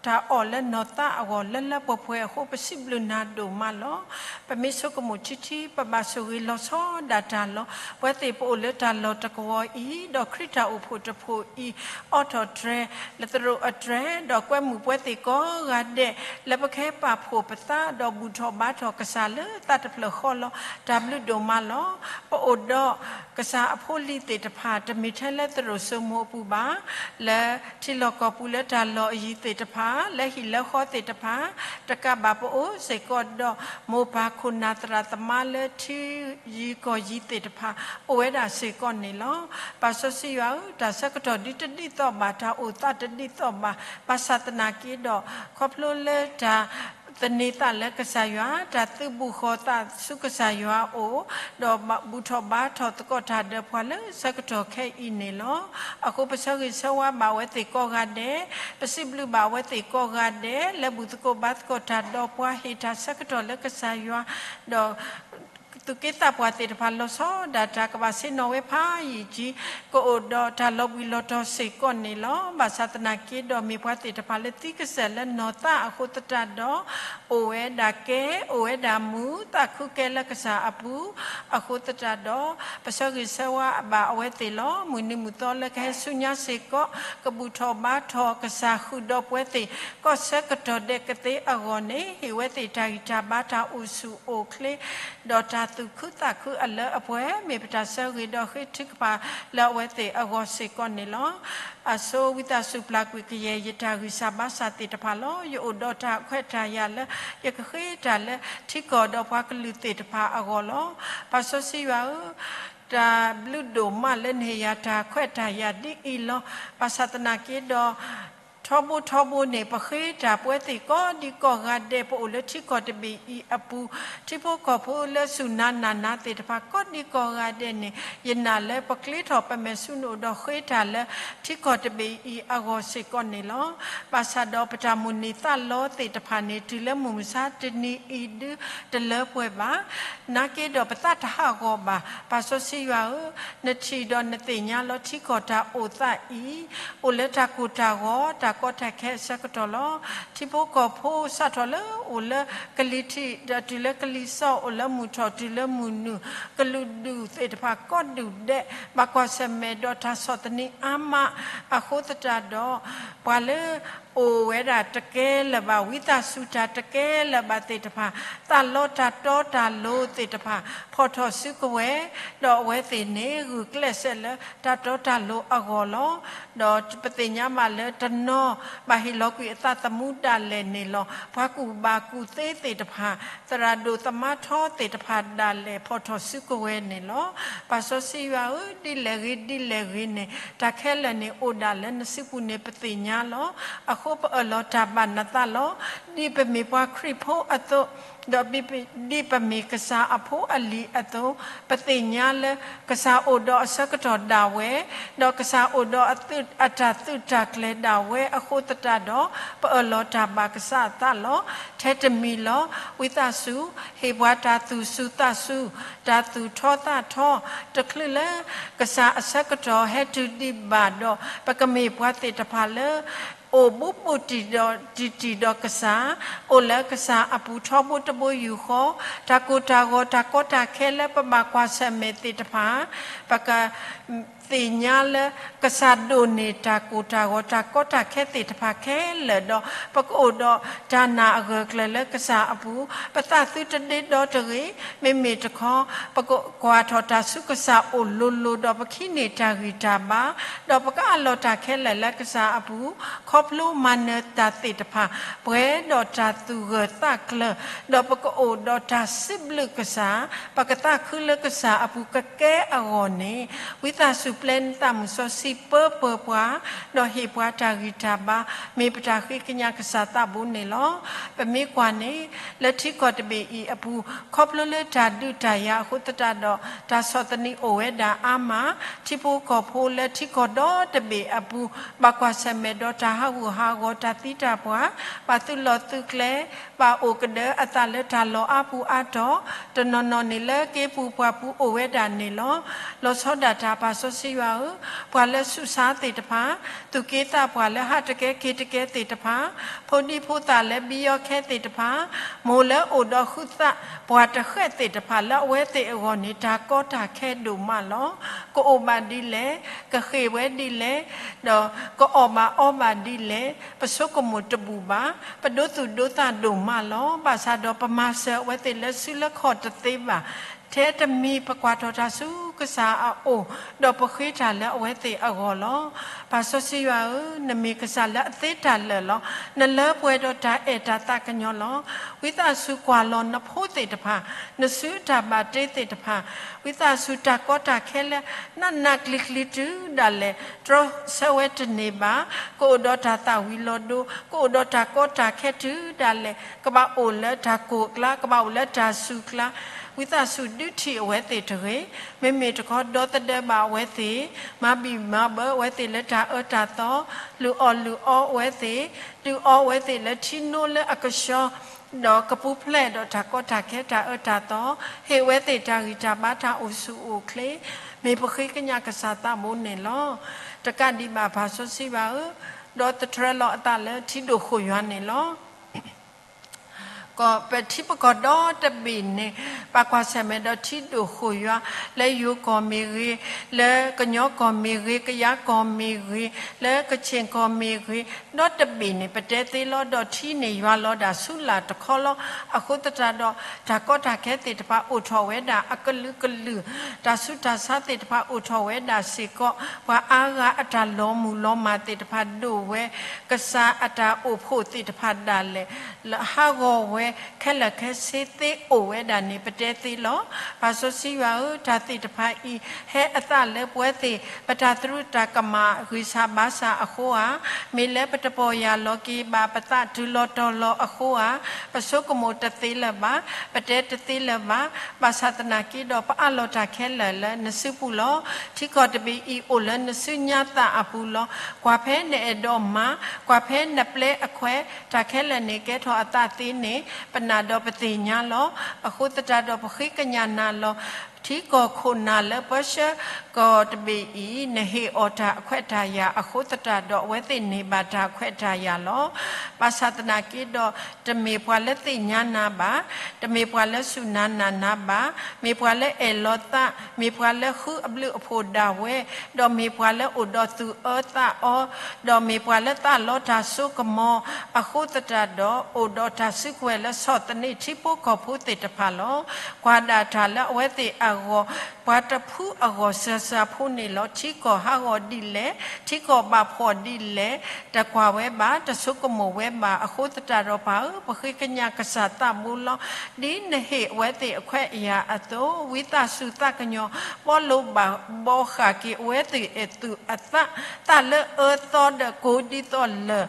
တၢ်အီၣ်လၢနီၢ်သးအဂီၢ် လၢလၢပှဲၤပှဲၤအဃိ ပစံးဘျုးနၤဒိၣ်မးလီၤ. ပမ့ၢ်ဆိကမိၣ်ထံထံ ပဘၣ်ဆိၣ်ဂ့ၤလီၤဆီဒၣ်တၢ်လီၤ. ပဝဲသ့ၣ်ပအိၣ်လၢတၢ်လီၢ်တကဝီၤအံၤ, ဒီးခရံာ်တၢ်အိၣ်ဖှိၣ်တဖှိၣ်အံၤ အိးထီၣ်တြဲၤ လၢသရိာ်အတြဲၤ, ဒီးကွဲမုာ်ပဝဲသ့ၣ်ကိးဂၤဒဲး လၢပကဟဲပာ်ဖှိၣ်ပသး ဒီးဘူၣ်ထီၣ်ဘါထီၣ်ကစၢ်လၢသးတဖျၢၣ်ဃီလီၤ. တၢ်ဘျုးဒိၣ်မးလီၤ. ပအိၣ်ဒီးကစၢ်အဖိလံၤသ့ၣ်တဖၣ် တမ့ၢ်ထဲလၢသရိာ်စိမိၤအပူၤဘၣ်, လၢထံလီၢ်ကီၢ်ပူၤလၢတၢ်လီၢ်အယံၤသ့ၣ်တဖၣ်, လၢဟံၣ်လၢဃီသ့ၣ်တဖၣ်, တကးဘၣ်ပအိၣ်စ့ၢ်ကီးဒီး မိၢ်ပၢ်ခိၣ်နၢ်သရၣ်သမါလၢထံယံၤကီၢ်ယံၤသ့ၣ်တဖၣ် အိၣ်ဝဲဒၣ်စ့ၢ်ကီးန့ၣ်လီၤ. ပၢ်စီဆှံယွၤဧၢ, တၢ်ဆၢကတီၢ်ဒ်တဒ်သိးဘၣ်, တၢ်အိၣ်သးတဒ်သိးဘၣ်, ဘၣ်ဆၣ်သနာ်က့ဒီး ခီဖျိလၢတၢ် သန့ၤသးလၢကစၢ်ယွၤ, တၢ်သုးဘူးဃီၤသးဆူကစၢ်ယွၤအအိၣ်, ဒီးဘူၣ်ထီၣ်ဘါထီၣ်သကိးတၢ်ဒီးပှၤလၢဆၢကတီၢ်ခဲအံၤန့ၣ်လီၤ. အဃိပဆၢဂ့ၤဆၢဝါဘၣ်အဝဲသ့ၣ်ကိးဂၤဒဲး, ပစံးဘျုးဘၣ်အဝဲသ့ၣ်ကိးဂၤဒဲး လၢဘူၣ်သကိးဘါသကိးတၢ်ဒီးပှၤ, ဟ့ၣ်တၢ်ဆၢကတီၢ်လၢကစၢ်ယွၤ, ဒီး သူၣ်က့သးပှၢ်သ့ၣ်တဖၣ် လီၤဆီဒၣ်တၢ် ကဘၣ်ဆ့ၣ်နီၤဝဲဖးယံာ်ကံ, ကအိၣ်ဒီးတၢ်လီၤဘှံးလီၤတီၤစ့ၢ်ကီးန့ၣ်လီၤ. ဘၣ်ဆၣ်သနာ်က့ဒီး မ့ၢ်ပှၤသ့ၣ်တဖၣ်လၢသံကစၢ်လၢနီၢ်သးအဃိသတးဒီး, အိၣ်ဝဲဒၣ်ကဲ, အိၣ်ဝဲဒၣ်မုာ်, သးခုကဲလၢကစၢ်အပူၤ, အဃိသတးဒီး ပဆၢဂ့ၤဆၢဝါဘၣ်အဝဲသ့ၣ်လီၤ. မုၢ်နံၤမုၢ်သီလၢကဟဲဆူညါစ့ၢ်ကီး, ကဘူၣ်ထီၣ်ဘါထီၣ်ကစၢ်ဃုာ်ဒီးပဝဲသ့ၣ် ကီၢ်ဆၢကတီၢ်ဒဲးကသ့အဂီၢ်န့ၣ်, ဟ့ၣ်ဝဲသ့ၣ်တၢ်ဂံၢ်တၢ်ဘါ တၢ်အိၣ်ဆူၣ်အိၣ်ချ့ ဒီးတၢ်သူၣ်ခုသးခုအလၢအပှဲၤ, မ့ၢ်ပတၢ်ဆၢဂ့ၤဒီးဃ့ထုကဖၣ်လၢအဝဲသ့ၣ်အဂီၢ်စ့ၢ်ကီးန့ၣ်လီၤ. အဆိဝံသးစူၤပျၢ်ကွံာ်ကယဲၢ် ယတၢ်ဂံၢ်စၢ်ဘါစၢ်သ့ၣ်တဖၣ်လီၤ. ယအိၣ်ဒီးတၢ်ခွဲးတၢ်ယာ်လၢ ယကဃ့တၢ်လၢထံကီၢ်ဒီးပှၤကလုာ်သ့ၣ်တဖၣ်အဂီၢ်လီၤ. ပၢ်စီဆှံယွၤဧၢ, တၢ်ဘျုးဒိၣ်မးလၢနဟ့ၣ်ယၤတၢ်ခွဲးတၢ်ယာ်ဒ်အံၤလီၤ. ဘၣ်ဆၣ်သနာ်က့ဒီး ထီဘိထီဘိန့ၣ် ပဃ့တၢ်ပဝဲသ့ၣ်ကိးဒံကိးဂၤဒဲး ပအိၣ်လၢထံကီၢ်တဘ့ၣ်အံၤအပူၤ, ထံဖိကီၢ်ဖိလၢစူၢ်နၤနာ်နၤသ့ၣ်တဖၣ် ကိးဒံကိးဂၤဒဲးန့ၣ်, ယနာ်လၢပကျ့ထီၣ်ပမဲာ်ဆူနအိၣ်ဒီးဃ့တၢ်လၢထံကီၢ်တဘ့ၣ်အံၤအဂီၢ်စ့ၢ်ကီးန့ၣ်လီၤ. ဘၣ်ဆၣ်ဒီးပတၢ်မိၣ်န့ၢ်သးလီသ့ၣ်တဖၣ်န့ၣ် တုၤလၢမုၢ်မဆါတနံၤအံၤဒုတလၢပှဲၤဘၣ်. နာ်က့ဒီးပသးတဟးဂီၤဘၣ်. ပၢ်စီဆှံယွၤဧၢ, နထံၣ်ဒီးနသ့ၣ်ညါလီၤ ထံကီၢ်တၢ်အိၣ်သးအံၤ, အိၣ်လၢတၢ်ကိၢ်တၢ်ဂီၤ တၢ်ကီတၢ်ခဲအဆၢကတီၢ်လီၤ. ထံဖိကီၢ်ဖိစးထီၣ်လၢအိၣ်လၢကလံၤထံး ဒီးတုၤလၢကလံၤစိး အိၣ်လၢမုၢ်ထီၣ်တုၤလၢမုၢ်နုာ်, ကလုာ်ဒူၣ်သ့ၣ်တဖၣ်ကိးဒူၣ်ဒဲး ဘၣ်ကွၢ်ဆၢၣ်မဲာ်ဒီးတၢ်ဆီၣ်သနံးအါမး အဃိသတးဒီး ပှၤလၢ အိၣ်ဝဲဒၣ်တကဲလၢၤဘၣ် ဝံသးစူၤတၢ်တကဲလၢၤဘၣ်သ့ၣ်တဖၣ်, သးလီတၢ်တီတၢ်လိၤသ့ၣ်တဖၣ် ဖီၣ်ထီၣ်စုကဝဲၤ, ဒီးအဝဲသ့ၣ်န့ၣ် ဂုာ်ကျဲးစၢးလၢတၢ်တီတၢ်လိၤအဂီၢ်လီၤ. ဒီးပသ့ၣ်ညါဘၣ်လၢတနီၤ ဘၣ်ဟ့ၣ်လီၤကွံာ်အသးသမူဒၣ်လဲာ်န့ၣ်လီၤ. ပှၤကူၣ်ဘၣ်ကူၣ်သ့သ့ၣ်တဖၣ်, သရၣ်ဒိၣ်သမါထီသ့ၣ်တဖၣ်ဒၣ်လဲာ် ဖီၣ်ထီၣ်စုကဝဲၤန့ၣ်လီၤ. ပၢ်စီဆှံယွၤဧၢ, ဒ်လဲၣ်ဂ့ၤဒ်လဲၣ်ဂ့ၤန့ၣ် တၢ်ခဲလၢာ်န့ၣ်အိၣ်ဒၣ်လၢနစုပူၤန့ၣ် ပသ့ၣ်ညါလီၤ. အဃိပအၢၣ်လီၤတၢ်ဘၣ်နသးလီၤ. ဒ်ပမ့ၢ်ပှၤခရံာ်ဖိအသိး, ဒီးဒ်ပမ့ၢ်ကစၢ်အဖိအလံၤအသိး, ပသ့ၣ်ညါလၢကစၢ်အိၣ်ဒီးအဆၢကတီၢ်ဒၣ်ဝဲ, ဒီးကစၢ်အိၣ်ဒီးအတၢ်သုးတၢ်ကျဲၤဒၣ်ဝဲအဃိသတးဒီး, ပအၢၣ်လီၤတၢ်ဘၣ်ကစၢ်အသးလီၤ. ထဲတမံၤလီၤ. ဝံသးစူၤ ဟ့ၣ်ပှၤတၢ်သူၣ်စူၤသးစူၤ, တၢ်သူၣ်ထီသးထီ, တချုးလၢကစၢ်အဆၢကတီၢ်ဟဲတုၤဒံးဘၣ်ဒီး, ပကမ့ၢ်ပှၤသ့ၣ်တဖၣ်လၢ အိၣ်ဘူးဘူးတံၢ်ဒီး တံၢ်တံၢ်ဒီးကစၢ်, အိၣ်လၢကစၢ်အပူၤထီဘိတဘိယူၢ်ဃီ, တၢ်ကိၢ်တၢ်ဂီၤ တၢ်ကီတၢ်ခဲလၢပဘၣ်ကွၢ်ဆၢၣ်မဲာ်သ့ၣ်တဖၣ်, ပက သ့ၣ်ညါလၢ ကစၢ်ဒိၣ်န့ၢ်တၢ်ကိၢ်တၢ်ဂီၤ တၢ်ကီတၢ်ခဲသ့ၣ်တဖၣ်ခဲလၢာ်ဒီး ပကအိၣ်ဒီးတၢ်နာ်အဂၢၢ်အကျၢၤလၢကစၢ်အပူၤ, ပသးသုတဒ့ဒီတဂ့ၤ, မ့မ့ၢ်တခီ ပကကွၢ်ထီၣ်တၢ်ဆူကစၢ်အိၣ်လိၤလိၤဒီး ပကဟံးန့ၢ်တၢ်ဂံၢ်တၢ်ဘါ, ဒီးပကအးလီၤတၢ်ခဲလၢာ်လၢကစၢ်အပူၤ, ခီဖျိမၤနၢၤတၢ်သ့ၣ်တဖၣ် ပှဲၤဒီးတၢ်သူၣ်ဂၢၢ်သးကျၢၤ, ဒီးပကအိၣ်ဒီးတၢ်စံးဘျုးကစၢ်, ပကသးခုလၢကစၢ်အပူၤကကဲအဂီၢ်န့ၣ်, ဝံသးစူၤပျဲနသးမုၢ်စီဆှံပၢပၢပှၤ, ဒီးဟ့ၣ်ပှၤတၢ်ဂံၢ်တၢ်ဘါ, မ့ၢ်ပတၢ်ဃ့ကညးကစၢ်သးဘိန့ၣ်လီၤ. ပမ့ၢ်ကွၢ်န့ၣ်, လၢထံကီၢ်တဘ့ၣ်အံၤအပူၤ, ခီဖျိလၢတၢ်ဒုးတၢ်ယၤအဃိသတးဒီး တၢ်ဆီၣ်သနံးအိၣ်ဝဲဒၣ်အါမး, ထံဖိကီၢ်ဖိလၢထံကီၢ်ဒီတဘ့ၣ်အပူၤ, ဘၣ်ကွၢ်ဆၢၣ်မဲာ်ဒီးတၢ်ဟးဂူာ်ဟးဂီၤ တၢ်သံတၢ်ပှၢ်, ဘၣ်သုးလီၢ်သုးကျဲ, ဘၣ်အိၣ်ကဒၢအသးလၢတၢ်လီၢ်အါပူၤအါတီၢ်, တနီၤနီၤန့ၣ်လၢက့ပူၤပှၢ်ပူၤအိၣ်ဝဲဒၣ်န့ၣ်လီၤ. လီၤဆီဒၣ်တၢ် ပၢ်စီဆှံယွၤဧၢ, ပှၤလၢဆူးဆါသ့ၣ်တဖၣ်, သူၣ်က့သးပှၢ်လၢဟးတကဲက့ၤတကဲသ့ၣ်တဖၣ်, ဖိဒံဖိသၣ်လၢဘံယီခဲသ့ၣ်တဖၣ်, မိၢ်လၢအိၣ်ဒီးဃုသးပှၢ်တဃဲၣ်သ့ၣ်တဖၣ်လၢအဝဲသ့ၣ်အဂီၢ်န့ၣ် တၢ်ကီတၢ်ခဲဒိၣ်မးလီၤ. ကအိၣ်ဘၣ်ဒ်လဲၣ်, ကဃ့ၢ်ဝဲဒ်လဲၣ်, ဒီးကအီၣ်ဘၣ်အီဘၣ်ဒ်လဲၣ်, ပဆိကမိၣ်တဘူၣ်ဘၣ်, ပဒိသူၣ်ဒိသးဒိၣ်မးလီၤ. ဘၣ်ဆၣ်ဒီးပမၤစၢၤအဝဲသ့ၣ်လၢစုလၢခီၣ်တသ့ဘၣ်. ထဲတမံၤပကွၢ်ထီၣ်တၢ်ဆူကစၢ်အအိၣ်, ဒီးပဃ့တၢ်လၢအဝဲသ့ၣ်အဂီၢ်လီၤ. ပၢ်စီဆှံယွၤဧၢ, နမ့ၢ်ကစၢ်လၢအသ့တၢ်လၢာ်လီၤ. နလၢပှဲၤဒီးတၢ်အဲၣ်တၢ်သးကညီၤလီၤ. ဝံသးစူၤကွၢ်လီၤနဖိသ့ၣ်တဖၣ်, နစုအတၢ်ဘၣ်တ့သ့ၣ်တဖၣ်, ဝံသးစူၤတၢ်ကီတၢ်ခဲလၢနးနးကျံၤကျံၤတုၤဒၣ်လဲာ် တြီဆၢဝဲတန့ၢ်ဘၣ်, ကအိၣ်ဒီးတၢ်သၣ်ဝံၤလီၤဒိ, ကအိၣ်ဒီးတၢ်ကီတၢ်ခဲတုၤဒၣ်လဲာ်, ကဘၣ်အိၣ်လၢတၢ်ကိၢ်အကျါ, ကဘၣ်အိၣ်လၢတၢ်စူၤအကျါ, ဝံသးစူၤဒုးထံၣ်အဝဲသ့ၣ်တဂ့ၤ. မ့မ့ၢ်တခီ ဒီသဒၢဘၣ်အဝဲသ့ၣ်, မၤဘံၣ်မၤဘၢအဝဲသ့ၣ်လၢတၢ်အၢတၢ်သီ, လုၢ်အီၣ်လုၢ်အီအဝဲသ့ၣ်, ဒုးအီအဝဲသ့ၣ်လၢထံနိလၢအကဆှီ, ဒီးကပူၤဖျဲးဒီးတၢ်ကီတၢ်ခဲတၢ်အၢတၢ်သီ, ဟ့ၣ်ဝဲသ့ၣ်တၢ်ဂံၢ်တၢ်ဘါတၢ်အိၣ်ဆူၣ်အိၣ်ချ့, မ့ၢ်ပဃ့ကညးကစၢ်သးဘိန့ၣ်လီၤ. တကးဒံးဘၣ် ပၢ်စီဆှံယွၤဧၢ, ဒီသထြၢလီၤအသးလၢထံဒိၣ်ဃိၣ်ယွၤန့ၣ်လီၤ. ကီၢ်ပထံပကီၢ်ဒီတဘ့ၣ်န့ၣ်, ဘၣ်ကွၢ်ဆၢၣ်မဲာ်ဒီးထံဒိၣ်ဃိၣ်ယွၤ, လၢယိၤကီၢ်မ့ၢ်ဂ့ၤ, လၢကညီကီၢ်မ့ၢ်ဂ့ၤ, ကယၤကီၢ်မ့ၢ်ဂ့ၤ, လၢကခ့ၣ်ကီၢ်မ့ၢ်ဂ့ၤ, ဒီတဘ့ၣ်န့ၣ် ပတဲသ့လီၤ. ဒီးထံန့ၣ်ယွၤလီၤဒၣ်ဆူလာ်တခီလီၤ. အဃိသတးဒီး တၢ်ကီတၢ်ခဲသ့ၣ်တဖၣ်အိၣ်ထီၣ်ဝဲဒၣ်အကလုာ်ကလုာ်, တၢ်ဆူးတၢ်ဆါသ့ၣ်တဖၣ်အိၣ်ထီၣ်ဝဲဒၣ်စ့ၢ်ကီး, ပှၤအါဂၤအတၢ်လီၤမုၢ်လီၤမၢ်သ့ၣ်တဖၣ်ဒိၣ်ဝဲ, ကစၢ်အတၢ်အိၣ်ဖှိၣ်သ့ၣ်တဖၣ်ဒၣ်လဲာ် လၢဟးဂီၤဝဲခဲလၢာ်ခဲဆ့သ့အိၣ်ဝဲဒၣ်န့ၣ် ပတဲသ့လီၤ. ပၢ်စီဆှံယွၤဧၢ, တၢ်သ့ၣ်တဖၣ်အံၤ ဟဲအသးလၢပဝဲသ့ၣ် ပတၢ်သရူးတၢ်ကမၣ်ဂံၢ်စၢ်ဘါစၢ်အဃိဧါ, မ့ၢ်လၢပတပီၢ်ယၢ်လီၤက့ၤဘၣ်ပသးတုၤလီၤတီၤလီၤအဃိဧါ, ပဆိကမိၣ်တသ့လၢၤဘၣ်, ပတဲတသ့လၢၤဘၣ်, ဘၣ်ဆၣ်သနာ်က့ဒီး ပအးလီၤတၢ်ခဲလၢာ်လၢနစုပူၤလီၤ. ထံကီၢ်တဘ့ၣ်အံၤအိၣ်လၢနစုညါသးအပူၤလီၤ. ကွၢ်ဖဲနအဲၣ်ဒိးမၤ, ကွၢ်ဖဲနပျဲအခွဲး, တၢ်ခဲလၢာ်န့ၣ်ကဲထီၣ်အသးသ့န့ၣ် ပနာ်ဒီးပသ့ၣ်ညါလီၤ. အဃိသတးဒီးပဃ့ကညးနၤလီၤ. ထံကီၢ်ခိၣ်နၢ်လၢပၢဆှၢကီၢ်တဘ့ၣ်အံၤ နဟ့ၣ်အီၤတၢ်အခွဲးတၢ်ယာ်အဃိသတးဒီး အဝဲသ့ၣ်န့ၢ်ဘၣ်တၢ်ခွဲးတၢ်ယာ်လီၤ. ဘၣ်ဆၣ်သနာ်က့ဒီး တမ့ၢ်ပှၤလၢသ့ၣ်ညါနၤဘၣ်, တမ့ၢ်ပှၤလၢစူၢ်နၤနာ်နၤဘၣ်, မ့ၢ်ပှၤလၢအဲၣ်လီၤသး, မ့ၢ်ပှၤလၢဃုအဘျုးအဖှိၣ်ဒၣ်ဝဲ, ဒီးမ့ၢ်ပှၤလၢအိၣ်ဒီးသူၣ်အၢသးအီ, ဒီးမ့ၢ်ပှၤလၢသးလီတၢ်စိကမီၤအဃိသတးဒီး အိၣ်ဒီးတၢ်စုကဝဲၤလၢဆီၣ်သနံးထံဖိကီၢ်ဖိသ့ၣ်တဖၣ်လီၤ. ကွၢ်ဒၣ်တၢ်လၢအဝဲသ့ၣ်အဂီၢ်, ပှၤတဖုအဂီၢ်စၢၤစၢၤဖိန့ၣ်လီၤ. ထံကီၢ်ဟးဂီၤဒ်လဲၣ်, ထံကီၢ်ဘၣ်ဖှီၣ်ဒ်လဲၣ်, တကွၢ်ဝဲဘၣ်, တဆိကမိၣ်ဝဲဘၣ်. အဃိသတးဒီးပၢ်ဧၢ, ပဃ့ကညးကစၢ်သးဘိလီၤ. ဒ်နဟ့ၣ်အဝဲသ့ၣ်အခွဲးအယာ်အသိး, ဝံသးစူၤသးကညီၤ ဘီလိၤဘၣ်ဘီဃၣ်က့ၤအဝဲသ့ၣ်အသူၣ်အသး, သးလၢအၢသီဒီးကိးဒ်သိးလၢၢ်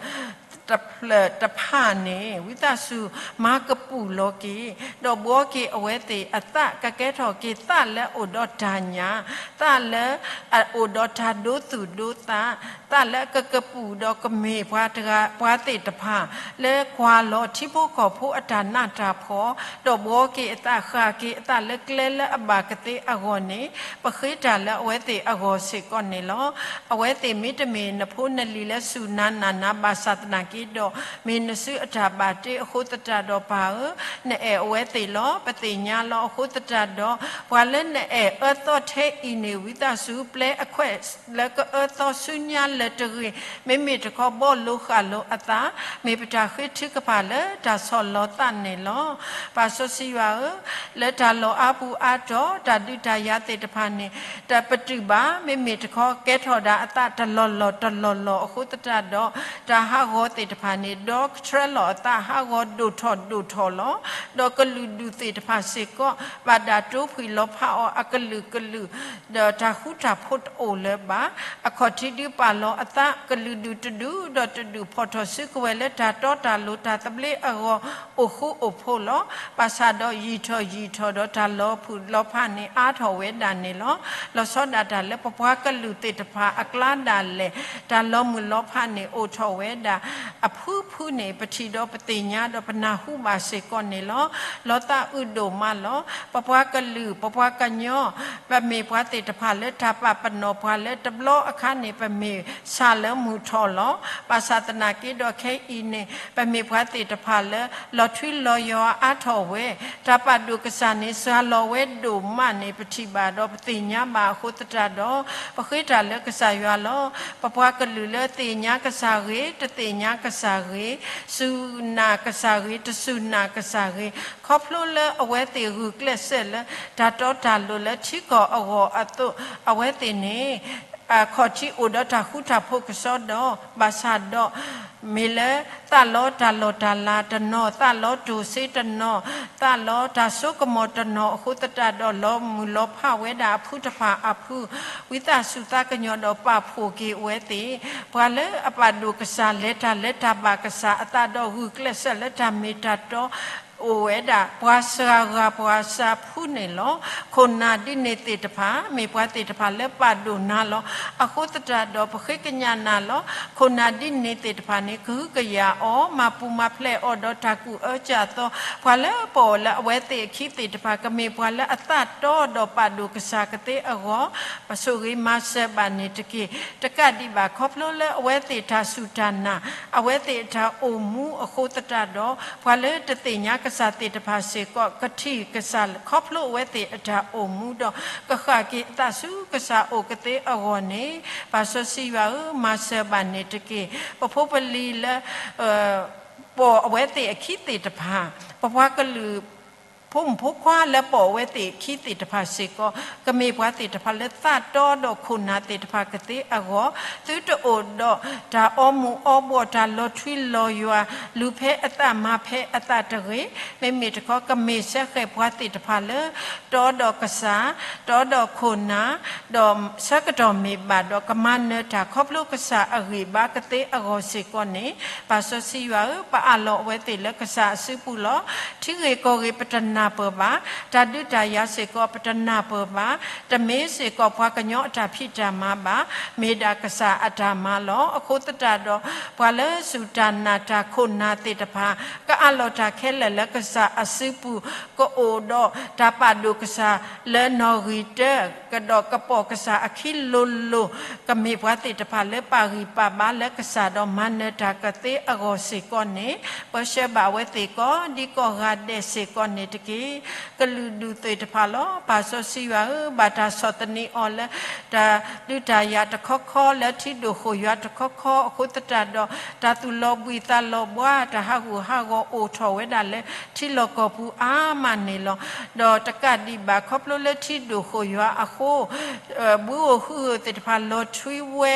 တဖျၢၣ်တဖၣ်န့ၣ် ဝံသးစူၤမၤကပူၤလီၤက့ၤ, ဒီးဘှီက့ၤအဝဲသ့ၣ်အသး ကကဲထီၣ်က့ၤသးလၢအအိၣ်ဒီးတၢ်ညၣ်, သးလၢအအိၣ်ဒီးတၢ်ဒိသူၣ်ဒိသး, သးလၢအကကပူၤဒီးကမ့ၢ်ပှၤတဂၤပှၤသ့ၣ်တဖၣ် လၢကွၢ်လီၤထံဖိကီၢ်ဖိအတၢ်နးတၢ်ဖှီၣ်, ဒီးဘှီက့ၤအသးဃၣ်က့ၤအသးလၢကျဲလၢအဘၣ်ကသ့အဂီၢ်န့ၣ် ပဃ့တၢ်လၢအဝဲသ့ၣ်အဂီၢ်စ့ၢ်ကီးန့ၣ်လီၤ. အဝဲသ့ၣ်မ့တမ့ၢ်နဖိနလံၤလၢစူၢ်နၤနာ်နၤဘၣ်ဆၣ်သနာ်က့ ဒီးမ့ၢ်နစုအတၢ်ဘၣ်တ့အဃိသတးဒီး ပၢ်ဧၢ, နအဲၣ်အဝဲသ့ၣ်လီၤ. ပသ့ၣ်ညါလီၤ. အဃိသတးဒီး ပှၤလၢနအဲၣ်အၢသီထဲအံၤန့ၣ် ဝံသးစူၤ ပျဲအခွဲးလၢကအၢသီဆူညါလၢၤတဂ့ၤ. မ့မ့ၢ်တခီ ဘီၣ်လိဃာ်လိအသး, မ့ၢ်ပတၢ်ဃ့ထုကဖၣ်လၢတၢ်ဆီၣ်လီၤသးန့ၣ်လီၤ. ပၢ်စီဆှံယွၤဧၢ, လၢတၢ်လီၢ်အါပူၤအါတီၤ တၢ်ဒုးတၢ်ယၤသ့ၣ်တဖၣ်န့ၣ် တပတုာ်ဘၣ်. မ့မ့ၢ်တခီ ကဲထီၣ်ဒၣ်အသးတလီၢ်လီၢ်တလီၢ်လီၢ်အဃိသတးဒီး တၢ်ဟးဂီၤသ့ၣ်တဖၣ်န့ၣ် ဒီကထြၢလီၤအသး ဟးဂီၤဒိၣ်ထီၣ်ဒိၣ်ထီၣ်လီၤ. ဒီးကလုာ်ဒူၣ်သ့ၣ်တဖၣ်စ့ၢ်ကီး ဘၣ်တၢ်တိဖှံလီၤဖးအီၤအကလုာ်ကလုာ်, ဒီးတၢ်ဃူတၢ်ဖိးတအိၣ်လၢၤဘၣ်. အခီၣ်ထံးဒုးပာ်လီၤအသး ကလုာ်ဒူၣ်တဒူၣ်ဒီးတဒူၣ် ဖီၣ်ထီၣ်စုကဝဲၤလၢတၢ်တီတၢ်လိၤတၢ်သဘျ့အဂီၢ် အိၣ်ဃူအိၣ်ဖိးလီၤ. ဘၣ်ဆၣ်ဒီးယံာ်ထီၣ်ယံာ်ထီၣ်ဒီး တၢ်လီၤဖုၣ်လီၤဖးန့ၣ် အါထီၣ်ဝဲဒၣ်န့ၣ်လီၤ. လီၤဆီဒၣ်တၢ်လၢပပှၤကလုာ်သ့ၣ်တဖၣ်အကျါဒၣ်လဲာ် တၢ်လီၤမုၢ်လီၤဖးန့ၣ် အိၣ်ထီၣ်ဝဲဒၣ် အဖုဖုန့ၣ် ပထံၣ်ဒီးပသ့ၣ်ညါဒီးပနၢ်ဟူဘၣ်စ့ၢ်ကီးန့ၣ်လီၤ. လီၤသးအုးဒိၣ်မးလီၤ. ပပှၤကလုာ် ပပှၤကညီ ပမ့ၢ်ပှၤသ့ၣ်တဖၣ်လၢတၢ်ပာ်ပနီၣ်ပှၤလၢတဘျီအခါန့ၣ် ပမ့ၢ်ဆၣ်လၢမုၢ်ထီၣ်လီၤ. ဘၣ်ဆၣ်သနာ်က့ဒီးခဲအံၤန့ၣ် ပမ့ၢ်ပှၤသ့ၣ်တဖၣ်လၢ လီၤထွံလီၤယွၤအါထီၣ်ဝဲ, တၢ်ပာ်ဒိၣ်ကစၢ်န့ၣ် စှၤလီၤဝဲဒိၣ်မးန့ၣ် ပထံၣ်ဘၣ်ဒီးပသ့ၣ်ညါဘၣ်အဃိသတးဒီး ပဃ့တၢ်လၢကစၢ်ယွၤလီၤ. ပပှၤကလုာ်လၢသ့ၣ်ညါကစၢ်ဂ့ၤ တသ့ၣ်ညါကစၢ်ဂ့ၤ, စူၢ်နာ်ကစၢ်ဂ့ၤ တစူၢ်နာ်ကစၢ်ဂ့ၤ, ခီဖျိလၢအဝဲသ့ၣ်ဂုာ်ကျဲးစၢးလၢ တၢ်တီတၢ်လိၤလၢထံကီၢ်အဂီၢ်အသိး အဝဲသ့ၣ်န့ၣ် အခီၣ်ထံးအိၣ်ဒီးတၢ်ဃူတၢ်ဖိးကစီဒီး ဘၣ်ဆၣ်ဒီး မ့ၢ်လၢသးလီတၢ်လီၢ်တၢ်လၤတနီၤ, သးလီတိၢ်စ့တနီၤ, သးလီတၢ်စိကမီၤတနီၤအဃိသတးဒီး လီၤမုၢ်လီၤဖးဝဲဒၣ်အဖုတဖၣ်အဖု, ဝံသးစူၤသးကညီၤဒီးပာ်ဖှိၣ်က့ၤအဝဲသ့ၣ်, ပှၤလၢအပာ်ဒိၣ်ကစၢ် လဲၤတၢ်လၢတၢ်ဘၣ်ကစၢ်အသးဒီး ဂုာ်ကျဲးစၢးလၢတၢ်မ့ၢ်တၢ်တီ အိၣ်ဝဲဒၣ် ပှၤစှၤဂၤပှၤစှၤဖုန့ၣ်လီၤ. ခိၣ်နၢ်ဒ်န့ၣ်သ့ၣ်တဖၣ် မ့ၢ်ပှၤသ့ၣ်တဖၣ်လၢပာ်ဒိၣ်နၤလီၤ. အဃိသတးဒီး ပဃ့ကညးနၤလီၤ. ခိၣ်နၢ်ဒ်န့ၣ်သ့ၣ်တဖၣ်န့ၣ် ကဟုကယာ်အီၤ မၤပူၤမၤဖျဲးအီၤဒီးတၢ်ကူၣ်အၢကၢ်သီ, ပှၤလၢပအီၣ်လၢအဝဲသ့ၣ်အခံသ့ၣ်တဖၣ် ကမ့ၢ်ပှၤလၢအသးတီဒီးပာ်ဒိၣ်ကစၢ်ကသ့အဂီၢ် ပဆိၣ်ဂ့ၤမၤစၢၤဘၣ်န့ၣ်တက့ၢ်. တကးဒံးဘၣ် ခီဖျိလၢအဝဲသ့ၣ်တၢ်စူၢ်တၢ်နာ်, အဝဲသ့ၣ်အတၢ်အိၣ်မူအဃိသတးဒီး ပှၤလၢတသ့ၣ်ညါကစၢ်သ့ၣ်တဖၣ်စ့ၢ်ကီး ကထံၣ်ကစၢ်ခီဖျိအဝဲသ့ၣ်အတၢ်အိၣ်မူဒီး ကဃၣ်က့ၤအသးဆူကစၢ်အိၣ်ကသ့အဂီၢ်န့ၣ်, ပၢ်စီဆှံယွၤဧၢ, မၤစၢၤဘၣ်န့ၣ်တက့ၢ်. ပဖိပလံၤလၢ ပိာ်အဝဲသ့ၣ်အခံသ့ၣ်တဖၣ်, ပပှၤကလုာ် ဖိမုၣ်ဖိခွါလၢပိာ်အဝဲသ့ၣ်အခံသ့ၣ်တဖၣ်စ့ၢ်ကီး ကမ့ၢ်ပှၤသ့ၣ်တဖၣ်လၢသးတီဒီးခိၣ်နၢ်သ့ၣ်တဖၣ်ကသ့အဂီၢ်, သုတအိၣ်ဒီးတၢ်အီမူၤအီဘှီၣ် တၢ်လီၤထွံလီၤယွၤ, လူၤဖဲအသးမၤဖဲအသးတဂ့ၤ, မ့မ့ၢ်တခီ ကမ့ၢ်စဲဃဲးပှၤသ့ၣ်တဖၣ်လၢ တီဒီးကစၢ်, တီဒီးခိၣ်နၢ်, ဒီးဆၢကတီၢ်မ့ၢ်ဘၣ်ဒီး ကမၤနၢၤတၢ်ခီဖျိကစၢ်အဂံၢ်ဘါကသ့အဂီၢ်စ့ၢ်ကီးန့ၣ်, ပၢ်စီဆှံယွၤဧၢ, ပအးလီၤအဝဲသ့ၣ်လၢကစၢ်အစုပူၤလီၤ. ထံဂ့ၢ်ကီၢ်ဂ့ၢ် ပတနၢ်ပၢၢ်ဘၣ်, တၢ်ဒုးတၢ်ယၤစ့ၢ်ကီး ပတနၢ်ပၢၢ်ဘၣ်, တမ့ၢ်စ့ၢ်ကီးပှၤကညီအတၢ်ဖံးတၢ်မၤဘၣ်, မ့ၢ်ဒၣ်ကစၢ်အတၢ်မၤလီၤ. အဃိသတးဒီး ပှၤလၢစူၢ်တၢ်နာ်တၢ်ခိၣ်နၢ်သ့ၣ်တဖၣ် ကအးလီၤတၢ်ခဲလၢာ်လၢကစၢ်အစုပူၤ, ကအိၣ်ဒီးတၢ်ပာ်ဒိၣ်ကစၢ်လၢနီၣ်ဂံၢ်တၢ, ကဒီးကပိာ်ကစၢ်အခံလိၤလိၤ, ကမ့ၢ်ပှၤသ့ၣ်တဖၣ်လၢပာ်ဂံၢ်ပာ်ဘါလၢကစၢ်ဒီးမၤနၢၤတၢ်ကသ့အဂီၢ်စ့ၢ်ကီးန့ၣ်, ပၢဆှၢဘၣ်အဝဲသ့ၣ်ကိးဒံကိးဂၤဒဲးစ့ၢ်ကီးန့ၣ်တက့ၢ်. ကလုာ်ဒူၣ်သ့ၣ်တဖၣ်လီၤ. ပၢ်စီဆှံယွၤဧၢ, ဘၣ်တၢ်ဆီၣ်သနံးအီၤလၢ တၢ်ဒုးတၢ်ယၤတခီခီ လၢထံဒိၣ်ဃိၣ်ယွၤတခီခီအဃိသတးဒီး တၢ်သူၣ်လီၤဘှံးသးလီၤဘှါ တၢ်ဟးဂူာ်ဟးဂီၤအိၣ်ထီၣ်ဝဲဒၣ်လၢထံလီၢ်ကီၢ်ပူၤအါမးန့ၣ်လီၤ. ဒီးတကးဒံးဘၣ် ခီဖျိလၢထံဒိၣ်ဃိၣ်ယွၤအဃိ ဘုဧိၤဟုဧိၤသ့ၣ်တဖၣ် လီၤထွံဝဲ,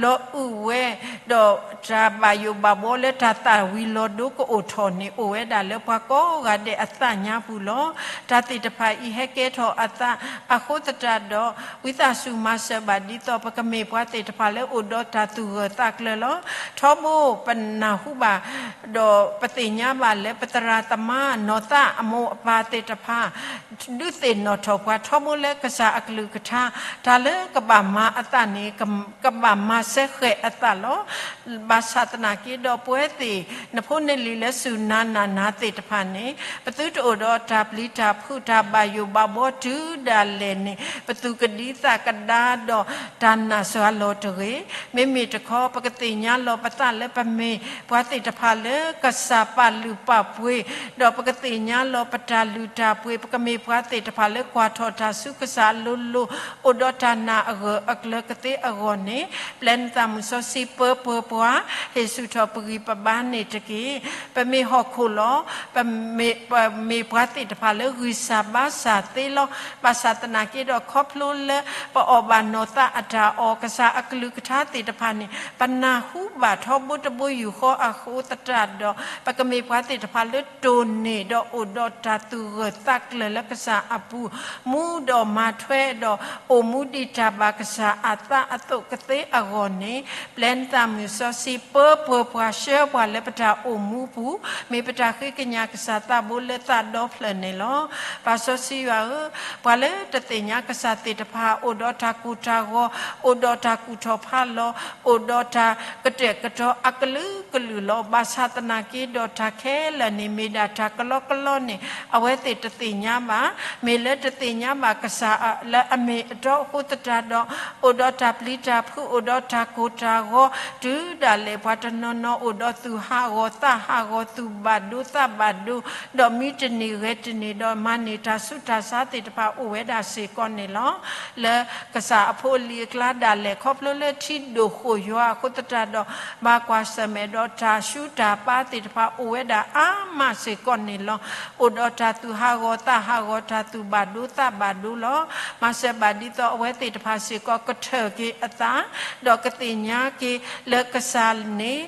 လီၤအုၣ်ဝဲ, ဒီးတၢ်ဘၣ်ယိၣ်ဘၣ်ဘှီလၢတၢ်သၣ်ဝံၤလီၤဒိကအိၣ်ထီၣ်န့ၣ် အိၣ်ဝဲဒၣ်လၢပှၤကိးဂၤဒဲးအသးညါပူၤလီၤ. တၢ်သ့ၣ်တဖၣ်အံၤဟဲကဲထီၣ်အသးအဃိသတးဒီး ဝံသးစူၤမၤစၢၤဘၣ်ဒ်သိး ပကမ့ၢ်ပှၤသ့ၣ်တဖၣ်လၢအိၣ်ဒီးတၢ်သူၣ်ဂၢၢ်သးကျၢၤလီၤ. ထီဘိပနၢ်ဟူဘၣ် ဒီးပသ့ၣ်ညါဘၣ်လၢပသရၣ်သမါ နီၢ်သးအမိၢ်အပၢ်သ့ၣ်တဖၣ် ဒုးသ့ၣ်နီၣ်ထီၣ်ပှၤထီဘိလၢကစၢ်အကလုၢ်ကထါ တၢ်လၢကဘၣ်မၤအသးန့ၣ် ကဘၣ်မၤစဲဃဲးအသးလီၤ. ဘၣ်ဆၣ်သနာ်က့ဒီး ပဝဲသ့ၣ် နဖိနလံၤလၢစူၢ်နၤနာ်နၤသ့ၣ်တဖၣ်န့ၣ် ပသုတအိၣ် ဒီးတၢ်ပျံၤတၢ်ဖုးတၢ်ဘၣ်ယိၣ်ဘၣ်ဘီတုၤဒၣ်လဲာ်န့ၣ် ပသူၣ်ကဒံသးကဒါဒီးတၢ်နာ်စှၤလီၤတဂ့ၤ. မ့မ့ၢ်တခီ ပကသ့ၣ်ညါလီၤပသးလၢပမ့ၢ်ပှၤသ့ၣ်တဖၣ်လၢကစၢ်ပာ်လုၢ်ပာ်ပှ့ၤ, ဒီးပကသ့ၣ်ညါလီၤပတၢ်လုၢ်တၢ်ပှ့ၤ, ပကမ့ၢ်ပှၤသ့ၣ်တဖၣ်လၢကွၢ်ထီၣ်တၢ်ဆူကစၢ်အလိၤလိၤ, အိၣ်ဒီးတၢ်နာ်အဂၢၢ်အကျၢၤကသ့အဂီၢ်န့ၣ်, ပျဲနသးမုၣ်စီဆှံပၢပှဲၤပှၤ, ဟ့ၣ်ဆူၣ်ထီၣ်ပဂံၢ်ပဘါန့ၣ်တက့ၢ်. ပမ့ၢ်ဟီၣ်ခိၣ်လီၤ. ပမ့ၢ်ပှၤသ့ၣ်တဖၣ်လၢဂံၢ်စၢ်ဘါစၢ်သ့လီၤ. ဘၣ်ဆၣ်သနာ်က့ဒီး ခီဖျိလၢပအီၣ်ဘၣ်နီၢ်သးအတၢ်အီၣ်, ကစၢ်အကလုၢ်ကထါသ့ၣ်တဖၣ်န့ၣ် ပနၢ်ဟူဘၣ်ထီဘိတဘိယူၢ်ဃီအဃိသတးဒီး, ပကမ့ၢ်ပှၤသ့ၣ်တဖၣ်လၢတိၢ်န့ၢ်ဒီးအိၣ်ဒီးတၢ်သူၣ်ဂၢၢ်သးကျၢၤလၢကစၢ်အပူၤ, မူဒီးမၤထွဲဒီးအိၣ်မူဒ်တၢ်ဘၣ်ကစၢ်အသးအသိးကသ့အဂီၢ်န့ၣ်, ပျဲနသးမုၣ်စီဆှံပၢပှဲၤပှၤ, ဆှၢပှၤလၢပတၢ်အိၣ်မူပူၤ, မ့ၢ်ပတၢ်ဃ့ကညးကစၢ်သးဘိလၢသးဒီဖျၢၣ်န့ၣ်လီၤ. ပၢ်စီဆှံယွၤဧၢ, ပှၤလၢတသ့ၣ်ညါကစၢ်သ့ၣ်တဖၣ် အိၣ်ဒီးတၢ်ကိၢ်တၢ်ဂီၤ, အိၣ်ဒီးတၢ်ကူၣ်ထီၣ်ဖးလီၤ, အိၣ်ဒီးတၢ်ကတဲာ်ကတီၤအကလုာ်ကလုာ်လီၤ. ဘၣ်ဆၣ်သနာ်က့ဒီး တၢ်ခဲလၢာ်န့ၣ် မ့ၢ်ဒၣ်တၢ်ကလီကလီန့ၣ် အဝဲသ့ၣ်တသ့ၣ်ညါဘၣ်. မ့ၢ်လၢတသ့ၣ်ညါဘၣ်ကစၢ်လၢအမ့ၢ်အတီအဃိသတးဒီး, အိၣ်ဒီးတၢ်ပျံၤတၢ်ဖုး, အိၣ်ဒီးတၢ်ကိၢ်တၢ်ဂီၤ, တုၤဒၣ်လဲာ်ပှၤတနီၤနီၤအိၣ်ဒီးသူၣ်ဟးဂီၤသးဟးဂီၤ, သူၣ်ဘၣ်ဒိသးဘၣ်ဒိ, ဒီးမံတန့ၢ်ဂဲၤတန့ၢ်, ဒီးမၤန့ၢ်တၢ်ဆူးတၢ်ဆါသ့ၣ်တဖၣ်အိၣ်ဝဲဒၣ်စ့ၢ်ကီးန့ၣ်လီၤ. လၢကစၢ်အဖိအလံၤအကျါဒၣ်လဲာ် ခီဖျိလၢထံဒိၣ်ဃိၣ်ယွၤအဃိသတးဒီး, ဘၣ်ကွၢ်ဆၢၣ်မဲာ်ဒီးတၢ်ဆူးတၢ်ပာ်သ့ၣ်တဖၣ်အိၣ်ဝဲဒၣ်အါမးစ့ၢ်ကီးန့ၣ်လီၤ. အိၣ်ဒီးတၢ်သူၣ်ဟးဂီၤသးဟးဂီၤ, တၢ်သူၣ်ဘၣ်ဒိသးဘၣ်ဒိလီၤ. မၤစၢၤဘၣ်ဒ်သိးအဝဲသ့ၣ်တဖၣ်စ့ၢ်ကီး ကထၢၣ်က့ၤအသး, ဒီးကသ့ၣ်ညါက့ၤလၢကစၢ်န့ၣ်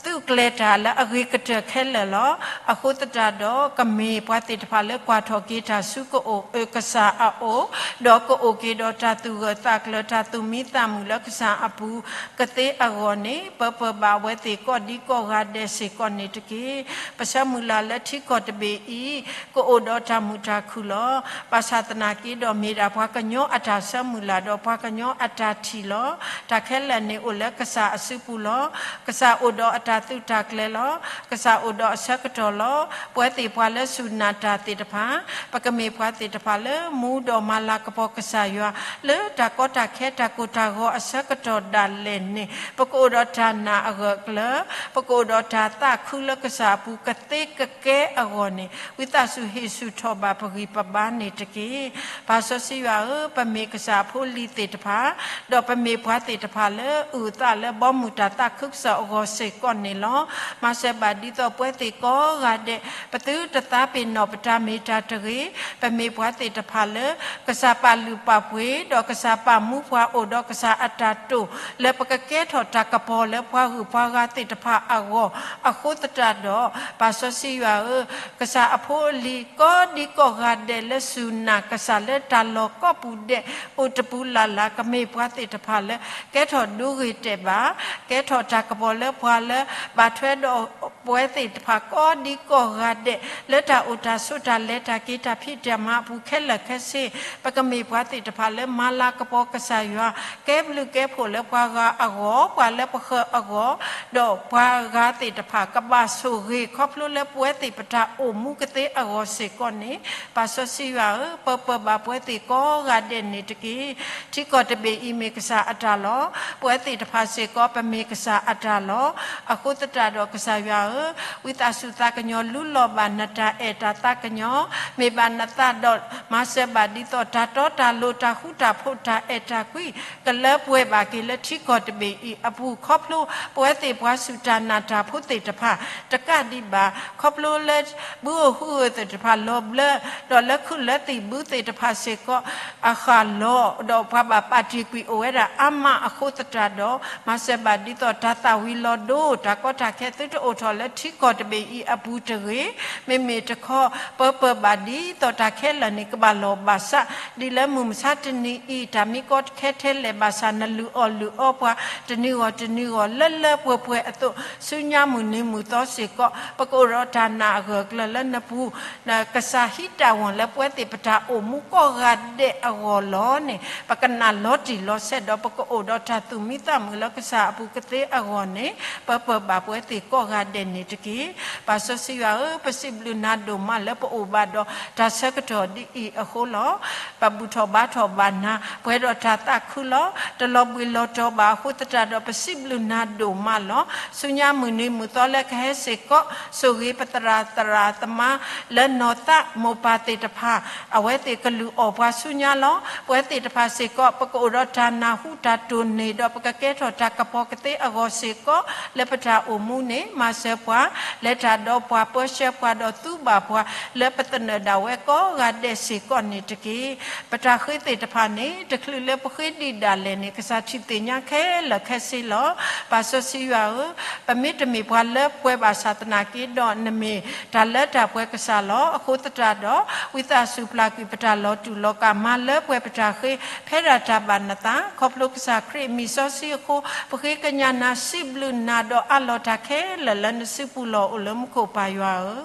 သုးကျဲၤတၢ်လၢအဂ့ၤကတၢၢ်ခဲလၢာ်လီၤ. အဃိသတးဒီး ကမ့ၢ်ပှၤသ့ၣ်တဖၣ်လၢကွၢ်ထီၣ်က့ၤတၢ်ဆူကအိၣ်အၢကစၢ်အအိၣ်, ဒီးကအိၣ်က့ၤဒီးတၢ်သူၣ်ဂၢၢ်သးကျၢၤ, တၢ်သူၣ်မံသးမုာ်လၢကစၢ်အပူၤကသ့အဂီၢ်န့ၣ်, ပၢၤပၢၤဘၣ်အဝဲသ့ၣ်ကိးဒံကိးဂၤဒဲးစ့ၢ်ကီးန့ၣ်တက့ၢ်. ပဆၢမုၢ်လၢ်လၢထံကီၢ်တဘ့ၣ်အံၤ ကအိၣ်ဒီးတၢ်မုာ်တၢ်ခုၣ်လီၤ. ဘၣ်ဆၣ်သနာ်က့ဒီး မ့ၢ်ဒၣ်ပှၤကညီအတၢ်ဆၢမုၢ်လၢ်ဒီးပှၤကညီအတၢ်ထံၣ်လီၤ. တၢ်ခဲလၢာ်န့ၣ်အိၣ်လၢကစၢ်အစုပူၤလီၤ. ကစၢ်အိၣ်ဒီးအတၢ်သုးတၢ်ကျဲၤလီၤ. ကစၢ်အိၣ်ဒီးအဆၢကတီၢ်လီၤ. ပဝဲသ့ၣ်ပှၤလၢစူၢ်နာ်တၢ်သ့ၣ်တဖၣ်, ပကမ့ၢ်ပှၤသ့ၣ်တဖၣ်လၢမူဒီးမၤလၤကပီၤကစၢ်ယွၤ, လၢတၢ်ကီတၢ်ခဲတၢ်ကိၢ်တၢ်ဂီၤအဆၢကတီၢ်ဒၣ်လဲာ်န့ၣ်, ပကအိၣ်ဒီးတၢ်နာ်အဂၢၢ်အကျၢၤ, ပကအိၣ်ဒီးတၢ်သးခုလၢကစၢ်အပူၤကသ့ကကဲအဂီၢ်န့ၣ်, ဝံသးစူၤဟ့ၣ်ဆူၣ်ထီၣ်ဘၣ်ပဂံၢ်ပဘါန့ၣ်တက့ၢ်. ပၢ်စီဆှံယွၤဧၢ, ပမ့ၢ်ကစၢ်အဖိအလံၤသ့ၣ်တဖၣ်, ဒီးပမ့ၢ်ပှၤသ့ၣ်တဖၣ်လၢအုၣ်အသးလၢဘီမုၢ်တၢ်သးခုကစီၣ်အဂီၢ်စ့ၢ်ကီးန့ၣ်လီၤ. မၤစၢၤဘၣ်ဒ်သိးပဝဲသ့ၣ်ကိးဂၤဒဲး, ပသုတသးပ့ၤနီၣ်ပတၢ်မ့ၢ်တၢ်တဂ့ၤ, ပမ့ၢ်ပှၤသ့ၣ်တဖၣ်လၢ ကစၢ်ပာ်လုၢ်ပာ်ပှ့ၤ, ဒီးကစၢ်ပာ်မူပှၤအိၣ်ဒီးကစၢ်အတၢ်တိာ်, လၢပကကဲထီၣ်တၢ်ကပီၤလၢပှၤဂုၤပှၤဂၤသ့ၣ်တဖၣ်အဂီၢ်, အဃိသတးဒီး, ပၢ်စီဆှံယွၤဧၢ, ကစၢ်အဖိအလံၤကိးဒံကိးဂၤဒဲးလၢစူၢ်နာ်ကစၢ်လၢတၢ်လီၢ်ကိးပူၤဒဲးအိၣ်တပူၤလၢ်လၢ်, ကမ့ၢ်ပှၤသ့ၣ်တဖၣ်လၢ ကဲထီၣ်ဒိဂ့ၤတဲာ်ဘၣ်, ကဲထီၣ်တၢ်ကပီၤလၢပှၤလၢ ဘၣ်ထွဲဒီးပဝဲသ့ၣ်တဖၣ်ကိးဒံကိးဂၤဒဲး, လၢတၢ်အိၣ်တၢ်ဆိးတၢ်လဲၤတၢ်က့ၤတၢ်ဖံးတၢ်မၤအပူၤခဲလၢာ်ခဲဆ့, ပကမ့ၢ်ပှၤသ့ၣ်တဖၣ်လၢမၤလၤကပီၤကစၢ်ယွၤ, ကဲဘျုးကဲဖှိၣ်လၢပှၤဂၤအဂီၢ်, ပှၤလၢပဃၢၤအဂီၢ်, ဒီးပှၤဂၤသ့ၣ်တဖၣ်ကဘၣ်ဆိၣ်ဂ့ၤခီဖျိလၢပဝဲသ့ၣ်ပတၢ်အိၣ်မူကသ့အဂီၢ်စ့ၢ်ကီးန့ၣ်, ပၢ်စီဆှံယွၤဧၢ, ပၢၤပၢၤဘၣ်ပဝဲသ့ၣ်ကိးဂၤဒဲးန့ၣ်တက့ၢ်. ထံကီၢ်တဘ့ၣ်အံၤမ့ၢ်ကစၢ်အတၢ်လီၤ. ပဝဲသ့ၣ်တဖၣ်စ့ၢ်ကီးပမ့ၢ်ကစၢ်အတၢ်လီၤ. အဃိသတးဒီးကစၢ်ယွၤဧၢ, ဝံသးစူၤသးကညီၤလူလီၤဘၣ်နတၢ်အဲၣ်တၢ်သးကညီၤ, မ့ၢ်ဘၣ်နသးဒီးမၤစၢၤဘၣ်ဒ်သိးတၢ်တီတၢ်လိၤတၢ်ဃူတၢ်ဖိးတၢ်အဲၣ်တၢ်ကွံ ကလၢပှဲၤဘၣ်က့ၤလၢထံကီၢ်တဘ့ၣ်အံၤအပူၤ ခီဖျိပဝဲသ့ၣ်ပှၤစူၢ်တၢ်နာ်တၢ်ဖိသ့ၣ်တဖၣ် တကးဒံးဘၣ် ခီဖျိလၢဘုဧိၤဟုဧိၤသ့ၣ်တဖၣ်လီၤဘျၢ, ဒီးလၢခုၣ်လၢသံၣ်ဘုသ့ၣ်တဖၣ်စ့ၢ်ကီး အဃၣ်လီၤ, ဒီးပှၤဘၣ်ပာ်တ့ၢ်ကွံာ်အိၣ်ဝဲဒၣ်အါမးအဃိသတးဒီး, မၤစၢၤဘၣ်ဒ်သိးတၢ်သၣ်ဝံၤလီၤဒိ တၢ်ကီတၢ်ခဲသုတအိၣ်ထီၣ်လၢထံကီၢ်တဘ့ၣ်အံၤအပူၤတဂ့ၤ. မ့မ့ၢ်တခီ ပၢၤပၢၤဘၣ်ဒ်သိးတၢ်ခဲလၢာ်န့ၣ်ကဘၣ်လီၤဘၣ်စး, ဒ်လၢမုၢ်မဆါတနံၤအံၤ တၢ်မံကီခဲထဲလဲၣ်ဘၣ်ဆၣ် နလုၢ်အီၣ်လုၢ်အီပှၤ တနံၤဂီၢ်တနံၤဂီၢ်လၢလၢပှဲၤပှဲၤအသိး, ဆူညါမုၢ်နံၤမုၢ်သီစ့ၢ်ကီး ပကအိၣ်ဒီးတၢ်နာ်အဂၢၢ်အကျၢၤလၢနပူၤ ကစၢ်ဟံးတၢ်ဝီၤလၢပဝဲသ့ၣ်ပတၢ်အိၣ်မူကိးဂၤဒဲးအဂီၢ်လီၤန့ၣ်, ပကနာ်လီၤတံၢ်လီၤဆဲးဒီး ပကအိၣ်ဒီးတၢ်သူၣ်မံသးမုာ်လၢကစၢ်အပူၤကသ့အဂီၢ်န့ၣ်, ပၢၤပၢၤ ပကဘၣ်ပဝဲသ့ၣ်ကိးဂၤဒဲးန့ၣ်တက့ၢ်. ပၢ်စီဆှံယွၤဧၢ, ပစံးဘျုးနၤဒိၣ်မးလၢပအိၣ်ဘၣ်ဒီးတၢ်ဆၢကတီၢ်ဒ်အံၤအဃိလီၤ. ပဘူၣ်ထီၣ်ဘါထီၣ်ဘၣ်နၤ ပှဲၤဒီးတၢ်သးခုလီၤ. တလီၤဘှံးလီၤတီၤဘၣ်အဃိသတးဒီး ပစံးဘျုးနၤဒိၣ်မးလီၤ. ဆူညါမုၢ်နံၤမုၢ်သီလၢကဟဲစ့ၢ်ကီး ဆိၣ်ဂ့ၤပသရၣ်သရၣ်သမါလၢနီၢ်သးမိၢ်ပၢ်သ့ၣ်တဖၣ် အဝဲသ့ၣ်ကလုၢ်အီၣ်ပှၤဆူညါလီၤ. ပဝဲသ့ၣ်တဖၣ်စ့ၢ်ကီး ပကအိၣ်ဒီးတၢ်နၢ်ဟူတၢ်တိၢ်န့ၢ်ဒီး ပကကဲထီၣ်တၢ်ကပီၤကသ့အဂီၢ်စ့ၢ်ကီး လၢပတၢ်အိၣ်မူန့ၣ် မၤစၢၤပှၤ လဲၤတၢ်ဒီးပှၤ ပၢဆှၢပှၤဒီးသူဘၣ်ပှၤ လၢပသနၢၣ်ဒၣ်ဝဲကိးဂၤဒဲးစ့ၢ်ကီးန့ၣ်တက့ၢ်. ပတၢ်ဃ့သ့ၣ်တဖၣ်န့ၣ် တချုးလၢပဃ့ဒံးဒၣ်လဲာ်န့ၣ် ကစၢ်ထံၣ်သ့ၣ်ညါခဲလၢာ်ခဲဆ့လီၤ. ပၢ်စီဆှံယွၤဧၢ, ပမ့တမ့ၢ်ပှၤလၢပှဲၤဘၣ်ဆၣ်သနာ်က့ဒီး နမ့ၢ်တၢ်လၢတၢ်ပှဲၤကစၢ်လီၤ. အဃိသတးဒီး ဝံသးစူၤပျၢ်ကွံာ်ပတၢ်လီၤတူာ်လီၤကာ် မၤလၢပှဲၤပတၢ်ဃ့ ဖဲဒၣ်တၢ်ဘၣ်နသး ခီဖျိကစၢ်ခရံာ်အမံၤစီဆှံအဃိ ပဃ့ကညးနၤ စံးဘျုးနၤဒီးအးလီၤတၢ်ခဲလၢာ်လၢနစုပူၤလီၤ အိၣ်လၢမူခိၣ်ပၢ်ယွၤဧၢ,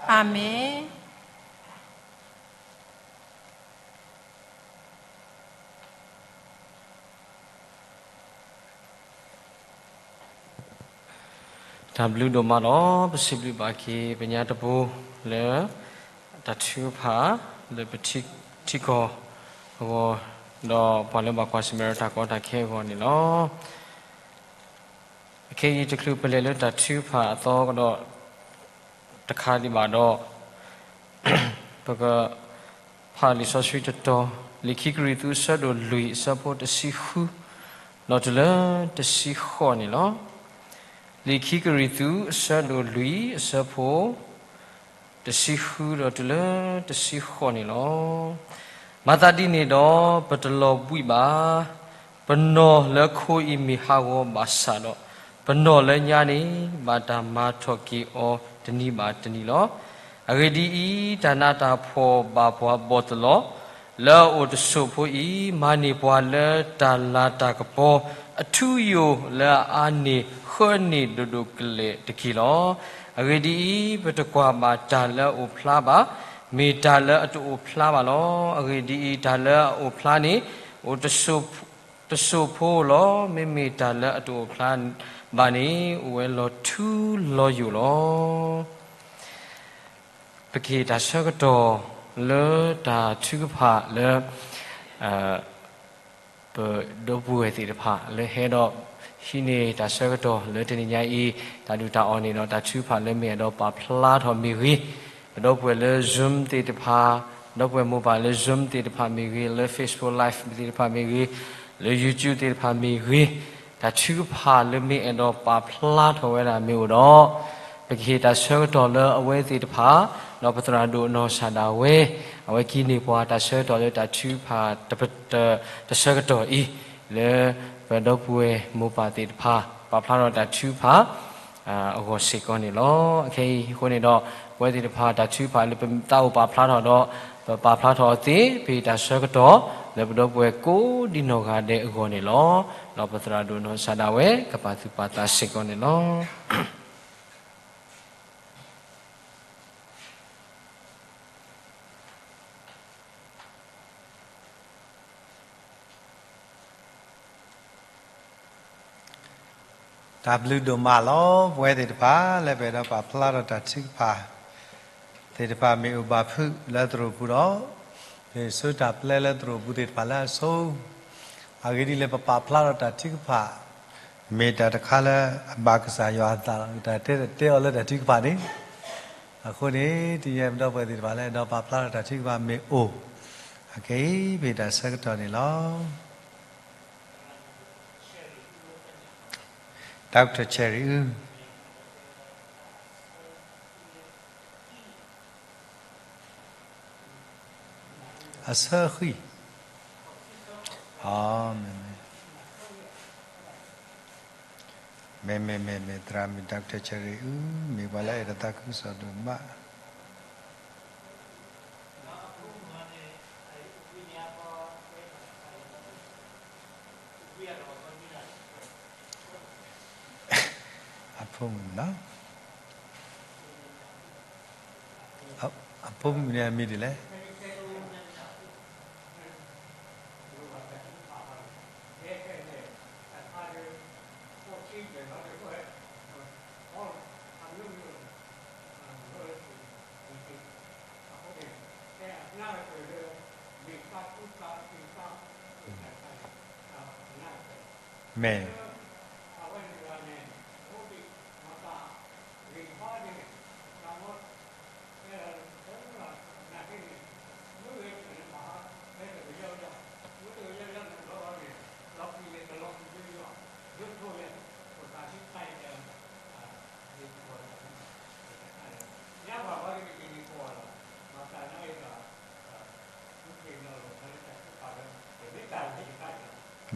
အၤမ့ၣ်. တၢ်ဘျုးဒိၣ်မးလီၤ. ပစံးဘျုးဘၣ်က့ၤပညါတပူၤလၢ တၢ်ထုကဖၣ်လၢပထံကီၢ်အဂီၢ် ဒီးပှၤလၢဘၣ်ကွၢ်ဆၢၣ်မဲာ်ဒီးတၢ်ကီတၢ်ခဲအဂီၢ်န့ၣ်လီၤ. အခဲအံၤတချုးပလဲၤလၢတၢ်ထုကဖၣ်အသီကဒီး တခါဒံးဘၣ်ဒီး ပကဖးလံာ်စီဆှံတတီၤ, လံာ်ခံကရံၣ်သူးအဆၢဒိၣ်လွံၢ်အဆၢဖိတဆံဃု ဒီးတုၤလၢတဆံဃိးန့ၣ်လီၤ. လံာ်ခံကရံၣ်သူးအဆၢဒိၣ်လွံၢ်အဆၢဖိ တဆံဃုဒီးတုၤလၢတဆံဃိးန့ၣ်လီၤ. မၤသးဒ်န့ၣ်ဒီး ပတလီၤဘှံးဘၣ်. ပနီၢ်လၢခိအံၤမ့ၢ်ဟးဂီၤဘၣ်ဆၣ်ဒီး, ပနီၢ်လၢညါန့ၣ် ဘၣ်တၢ်မၤထီၣ်က့ၤအီၤတနံၤဘၣ်တနံၤလီၤ. အဂ့ၢ်ဒ်အံၤ, တၢ်နးတၢ်ဖှီၣ်ဘၣ်ပှၤဘီၣ်သလီၤ လၢအအိၣ်တစိၢ်ဖိအံၤ, မၤန့ၢ်ပှၤလၢတၢ်လၤတၢ်ကပီၤ အထူအယိာ်လၢအအါန့ၢ်ဃၢန့ၢ်ဒိၣ်ဒိၣ်ကလဲာ်တက့ၢ်လီၤ. အဂ့ၢ်ဒ်အံၤ, ပတကွၢ်ဘၣ်တၢ်လၢအအိၣ်ဖျါဘၣ်, မ့ၢ်တၢ်လၢအတအိၣ်ဖျါဘၣ်လီၤ. အဂ့ၢ်ဒ်အံၤ, တၢ်လၢအအိၣ်ဖျါန့ၣ် အိၣ်တစိၢ်ဖိလီၤ. မ့မ့ၢ်တၢ်လၢအတအိၣ်ဖျါဘၣ်န့ၣ် အိၣ်ဝဲလီၤထူလီၤယိာ်လီၤ. ပကဟ့ၣ်တၢ်ဆၢကတီၢ်လၢတၢ်ထုကဖၣ်လၢ ပဒီပုၢ်ဝဲၢ်သ့ၣ်တဖၣ်လၢဟဲဒီး ဟံးန့ၢ်တၢ်ဆၢကတီၢ်လၢတနံၤညါအံၤ တၢ်ဒုၣ်တၢ်အီၣ်န့ၣ်ဒီး တၢ်ထုကဖၣ်လၢမ့ၢ်အဲၣ်ဒိးပာ်ဖျါထီၣ်မ့ၢ်ဂ့ၤ, ပဒီပုၢ်ဝဲၢ်လၢ Zoom သ့ၣ်တဖၣ်, ဒီပုၢ်ဝဲၢ်မိၢ်ပၢ်လၢ Zoom သ့ၣ်တဖၣ်မ့ၢ်ဂ့ၤ, လၢ Facebook Live သ့ၣ်တဖၣ်မ့ၢ်ဂ့ၤ, လၢ YouTube သ့ၣ်တဖၣ်မ့ၢ်ဂ့ၤ, တၢ်ထုကဖၣ်လၢမ့ၢ်အဲၣ်ဒိးပာ်ဖျါထီၣ်ဝဲဒၣ်မ့ၢ်အိၣ်ဒီး ပကဟ့ၣ်တၢ်ဆၢကတီၢ်လၢအဝဲသ့ၣ်တဖၣ်, ဒီးပသရၣ်ဒိၣ်နီၢ်စၢ်ဒၣ်ဝဲ, အဝဲကဟံးန့ၢ်ပှၤတၢ်ဆၢကတီၢ်လၢတၢ်ထုကဖၣ် တၢ်ဆၢကတီၢ်အံၤ လၢပဒီပုၢ်ဝဲၢ်မိၢ်ပၢ်သ့ၣ်တဖၣ် ပာ်ဖျါထီၣ်တၢ်ထုကဖၣ် အဂီၢ်စ့ၢ်ကီးန့ၣ်လီၤ. အခဲအံၤအဃိန့ၣ်ဒီး ပဝဲသ့ၣ်တဖၣ်တၢ်ထုကဖၣ်လၢပသးအိၣ်ပာ်ဖျါထီၣ်ဒီး ပပာ်ဖျါထီၣ်အီၤသ့ ပဟ့ၣ်တၢ်ဆၢကတီၢ် လၢပဒီပုၢ်ဝဲၢ်ကိးဒံနီၢ်ဂၤဒဲးအဂီၢ်န့ၣ်လီၤ. ဒီးပသရၣ်ဒိၣ်နီၢ်စၢ်ဒၣ်ဝဲ ကပာ်သူၣ်ပာ်သးစ့ၢ်ကီးန့ၣ်လီၤ. တၢ်ဘျုးဒိၣ်မးလီၤ. ပဝဲသ့ၣ်တဖၣ်လၢပအဲၣ်ဒိးပာ်ဖျါထီၣ်တၢ်ထုကဖၣ် သ့ၣ်တဖၣ်မ့ၢ်အိၣ်ဘၣ်ဖုးလၢသရိာ်ပူၤဒီး ပဆိတၢ်ပျဲလၢသရိာ်ပူၤသ့ၣ်တဖၣ်လၢအဆိ အဂ့ၢ်ဒ်အံၤလၢပပာ်ဖျါထီၣ်တၢ်ထုကဖၣ် မ့ၢ်တၢ်တခါလၢအဘၣ်ကစၢ်ယွၤအသးလီၤ. တၢ်တဲတဲအီၤလၢတၢ်ထုကဖၣ်န့ၣ် အဃိန့ၣ် တနံၤအံၤပဒီပုၢ်ဝဲၢ်သ့ၣ်တဖၣ်လၢအဲၣ်ဒိးပာ်ဖျါထီၣ်တၢ်ထုကဖၣ်မ့ၢ်အိၣ် အခဲအံၤ ပဟ့ၣ်တၢ်ဆၢကတီၢ်န့ၣ်လီၤ. Doctor Cherry အု အဆၢဃံ, မ့ၢ် မ့ၢ် မ့ၢ် မ့ၢ် သရၣ်မုၣ် Doctor Cherry အု မ့ၢ်ပှၤလၢအဲၣ်ဒိးသးခုကစီၣ်ဒိၣ်မး အဖိမုၣ်နီၤ, အဖိမုၣ်န့ၣ်အမံၤဒ်လဲၣ်. မ့ၢ်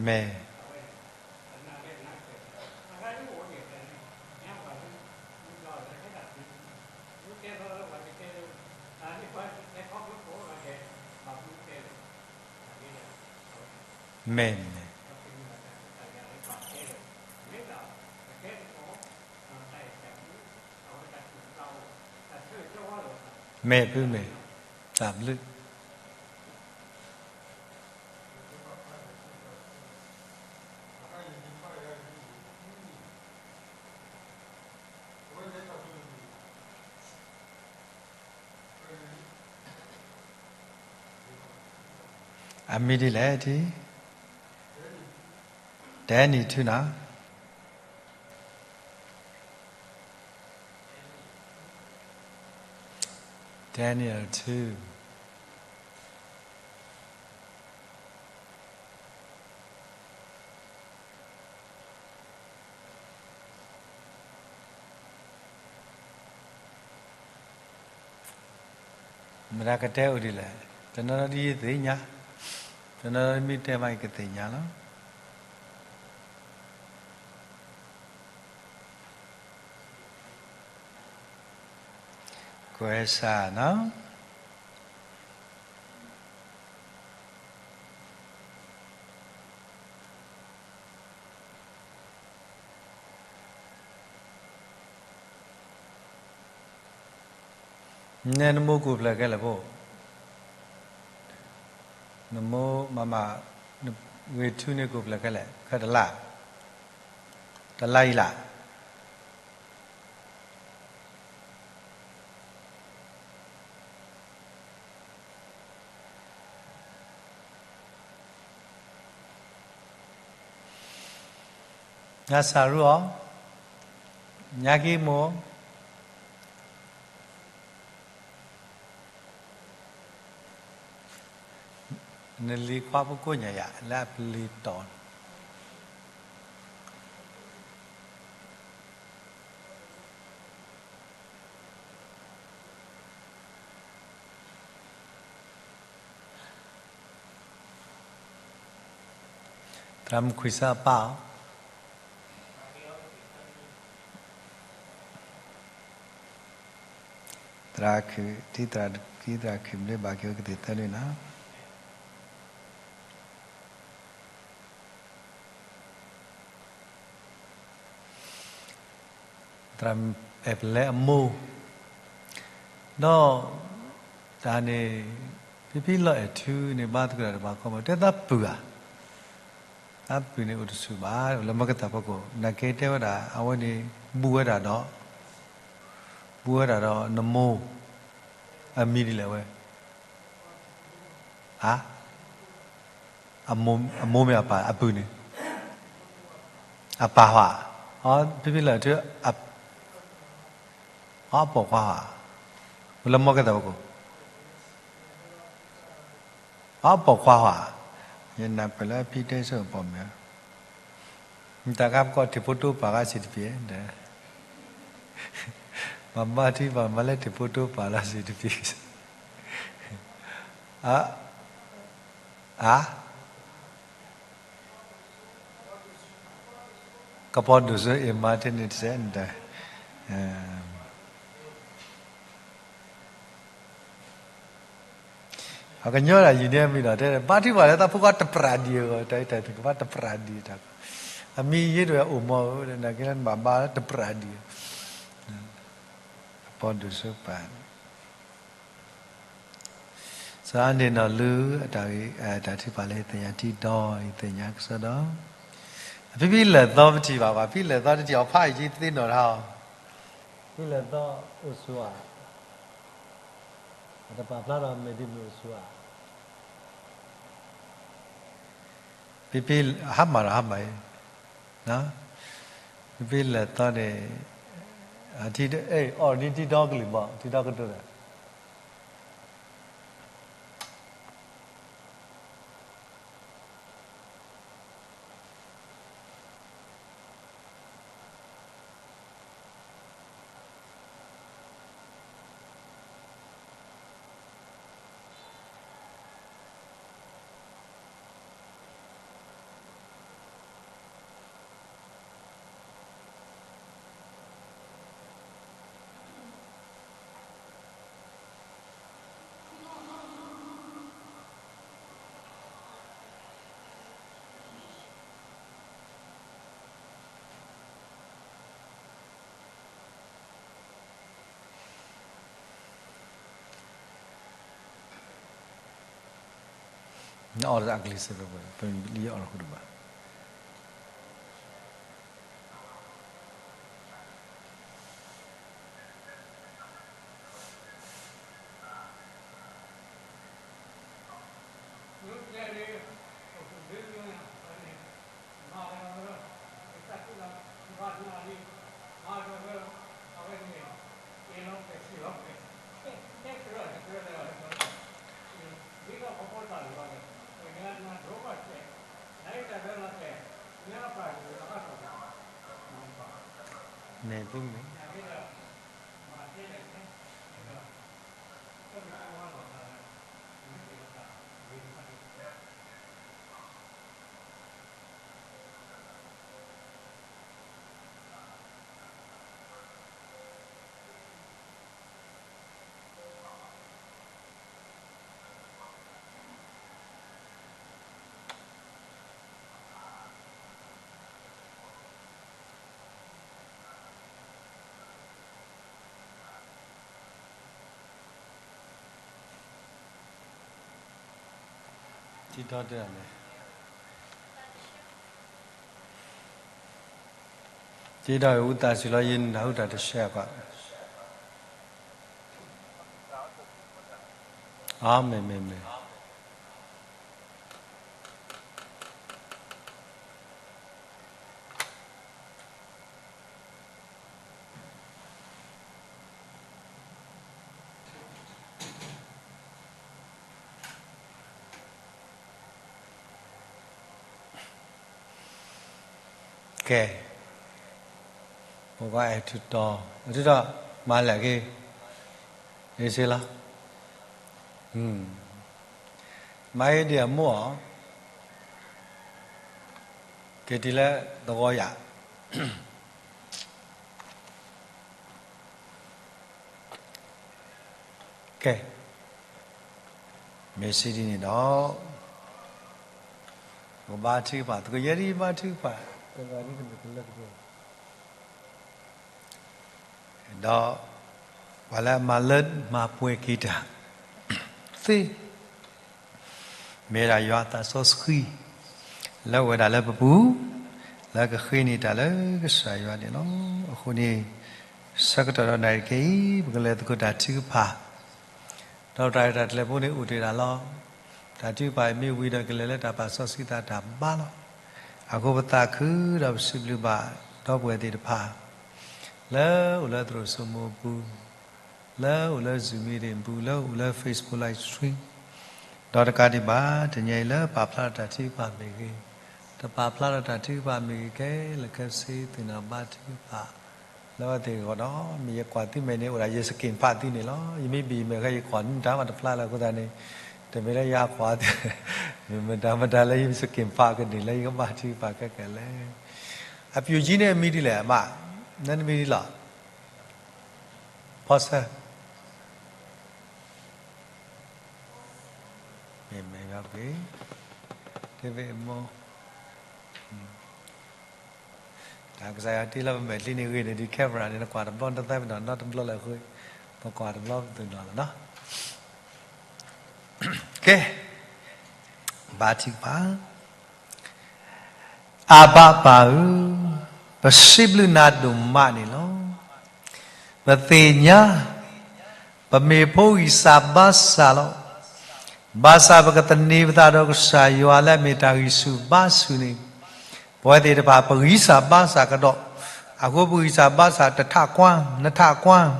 မ့ၢ် မ့ၢ်န့ၣ် မ့ၢ်ဖုမ့ၢ် တၢ်ဘျုး အမံၤဒ်လဲၣ်ထံ Danny ထူနီၤ Daniel ထူ မတၤကတဲအိၣ်ဒ်လဲၣ်, တနီၤနီၤဒ်ယသ့ၣ်ညါ, တနီၤနီၤမ့ၢ်တဲမးယကသ့ၣ်ညါလီၤ. ကွဲးစၢ်နီၤ. နဲနမိၢ်ကိးဖျၢၣ်ခဲလၢာ်ဖိ, နမိၢ်မၤမၤ, ဂ့ၤထူန့ၣ်ကိးဖျၢၣ်ခဲလၢာ်, ခဲတလါ, တလါအံၤလၢ် ညါစၢ်ရူအီၤ, ညါက့မိၢ်, နလံၤခွါဖိကိးညါယၤ လၢအပျံၤတီၤ သရၣ်မုၣ်ခွံစၢ်ပၢ်အီၤ, သရၣ်ခုၣ်, ထံသရၣ်ခံ သရၣ်ခုၣ်ဘျ့ဘၣ်က့ၤဝဲကသ့ၣ်သၢလံနီၤ. သရၣ်အဲၣ်ပလဲအမိၢ်, ဒီးတၢ်န့ၣ် ဖံဖံလီၤအဲၣ်ထူန့ၣ် ဘါသကိးတၢ်တဘၣ်ခီဘၣ် တဲသးပုၢ်ဧါ, သးပုၢ်န့ၣ်အိၣ်တဆူၣ်ဘၣ် လၢမ့ၢ်ကသၣ်ဖီခိၣ် နာ်က့တဲဝဲဒၣ် အဝဲန့ၣ် ဘူးဝဲဒၣ်ဒီး ဘူးဝဲဒၣ်ဒီးနမိၢ်, အမံၤဒ်လဲၣ်ဝဲ အမိၢ်မ့ၢ်အပၢ်အပုၢ်န့ၣ်, အပၢ်ဟါ, အဖံဖံလၢာ်ထူ, အပိာ်ခွါဟါ, လၢမ့ၢ်ကသၣ်ဖီခိၣ်, အပိာ်ခွါဟါ, ယနၢ်ပၢၢ်လၢဖံတဲဆိၣ်အပိာ်မုၣ်, တၢ်ကါပကီၢ်ထံၣ်ဖိတိပာ်ဂၤစံးတပံၤ, မၤဘါထံပာ်မၤလၢထံၣ်ဖိတိပာ်လၢစံးတပံၤ, အ ကပီၤဒိၣ်စိအ့ၣ်မၤတ့ၢ်န့ၣ်တစဲး, အကညီဒၣ်ယံၤန့ၣ်မံၤဒီး တဲဘါထုကဖၣ်လၢတၢ်ဖိခွါတပြၢ်ဒံးအဂီၢ်, တၢ်တၢ်ကဘၣ်တပြၢ်ဒံးတၢ်, အမံၤယ့ၢ်တဝဲအိၣ်မီၤဧၢ, နာ်က့လၢနဘၣ်ဘါလၢတပြၢ်ဒံး, ကပီၤဒိၣ်စိပာ် စီၤအၤဒ့ၣ်နီၢ်လူ တၢ်ထုကဖၣ်လၢယသ့ၣ်ညါထံဒီး ယသ့ၣ်ညါကစီဒီး, ဖံဖံလၢာ်သီပထံၣ်ဘၣ်ဘၣ်, ဖံလၢာ်သီတထံၣ်အီၤဖးအံၤ ယသ့ၣ်နီၣ်ထီၣ်, ဖံလၢာ်သီအိၣ်ဆူၣ်ဧါ, အတပာ်ဖျါဒီးမ့ၢ်ဒ်မ့ၢ်အိၣ်ဆူၣ်ဧါ, ဖံဖံဟါမၢ်ဒီးဟါမၢ်အံၤ, ဖဲလဲၤသီန့ၣ် အထံ အီၣ်ဒ်ထံဒီကလုာ်ဘၣ် ထံဒီကဒိၣ်ဒီး နအီၣ်တၢ်အကလံၤစ့ၢ်ကီး ပမ့ၢ်လံအီၣ်တဃုတဘၣ် န့ၣ်သုန့ၣ် တံၤဒီးတဲဒၣ်န့ၣ် တံၤဒီးအူသးစူၤလီၤ ယနၢ်ဟူတၢ်တဆှဲကွၢ်. အၤမ့ၣ် မ့ၢ် မ့ၢ်. ကဲ, ပကွၢ်အဲၣ်ထူတီ, အဲၣ်ထူတီ, မၤလဲၣ်က့ၤ, အ့ၣ်စ့လီၤ, မၤအ့ၣ်ဒံးအမိၢ်အီၤ, က့ၤတုၤလၢသဝီယၤ ကဲ, မ့ၢ်စံးဒ်န့ၣ်ဒီး, ပကဘါထုကဖၣ်, သကယဲၢ်ဒ်ဘါထုကဖၣ်, ဒီး ပှၤလၢအမၤလၢမၤပှဲၤက့ၤတၢ်သ့ မ့ၢ်ဒၣ်ယွၤအသးစီဆှံ လၢအအိၣ်ဝဲဒၣ်လၢပပူၤ, လၢကဃ့န့ၢ်တၢ်လၢကစၢ်ယွၤန့ၣ်လီၤ. အဃိန့ၣ် ဆၢကတီၢ်ဒီးနၣ်ရံၣ်ခဲအံၤ ပကလဲၤသကိးတၢ်ထုကဖၣ်, ဒီးတၢ်ရဲၣ်တၢ်ကျဲၤဖိန့ၣ်အိၣ်တ့ၢ်ဒၣ်လီၤ. တၢ်ထုကဖၣ်အံၤမ့ၢ်ဝံၤဒီးကလဲၤလၢတၢ်ပာ်စီဆှံသးတၢ်ဘါလီၤ. အဃိပသးခုဒီးပစံးဘျုးဘၣ်ဒီပုၢ်ဝဲၢ်သ့ၣ်တဖၣ် လၢအိၣ်လၢသရိာ်စိမိၤအပူၤ, လၢအိၣ်လၢ Zoom meeting အပူၤ, လၢအိၣ်လၢ Facebook live stream, ဒီးတကးဒံးဘၣ် တနံၤအံၤလၢပာ်ဖျါထီၣ်တၢ်ထုကဖၣ်မ့ၢ်ဂ့ၤ, တပာ်ဖျါထီၣ်တၢ်ထုကဖၣ်မ့ၢ်ဂ့ၤ ခဲလၢာ်ခဲဆ့သ့ၣ်နီၣ်ဘါထုကဖၣ် လၢအဝဲသ့ၣ်အဂီၢ်ဒီး မ့ၢ်ယကွၢ်သုမဲာ်န့ၣ် အိၣ်ဒၣ်ယ screen ဖးသုန့ၣ်လီၤ. ယမ့ၢ်ဘံၣ်မဲာ်ဃဲ ယကွၢ်နတၢ်မၤတဖျါလၢအဃိသတးန့ၣ်, တမ့ၢ်လၢယကွၢ်သု, မ့ၢ်မတၤမတၤလၢယ screen ဖးကန့ၢ်လၢယကဘါထုကဖၣ်ခဲကနံၣ်လဲၣ်. အပျူၢ်ကံန့ၣ်အမံၤဒ်လဲၣ်, မ့ၢ်နမံၤဒ်လဲၣ်. ဖီဆၢ, မ့ၢ်မ့ၢ်ဘၣ်ပှ့ၤ, တ့ဘ့ၣ်အမိၢ်, တၢ်ကစၢ်ယွၤတ့လၢပမဲာ်ချံန့ၣ်ဂ့ၤန့ၣ် ဒ် camera န့ၣ် နကွၢ်တဘျီနတသးပ့ၤနီၣ်နီတဘျီလၢအဃိ, ပကွၢ်တဘျီပသ့ၣ်နီၣ်လီၤနီၤ. ကဲ, ဘါထုကဖၣ်. အဘၣ်ပၢ်ဧၢ, ပစံးဘျုးနၤဒိၣ်မးန့ၣ်လီၤ. ပသ့ၣ်ညါ ပမ့ၢ်ဖိဂံၢ်စၢ်ဘါစၢ်လီၤ. ဘၣ်ဆၣ်ပကသန့ၤပသးဒီးကစၢ်ယွၤလၢအမ့ၢ်တၢ်ဂံၢ်ဆူၣ်ဘါဆူၣ်န့ၣ်, ပဝဲသ့ၣ်တဖၣ် ပဂံၢ်စၢ်ဘါစၢ်ကဒီး, အဃိပဂံၢ်စၢ်ဘါစၢ်တထးကွၢ် နထးကွၢ်,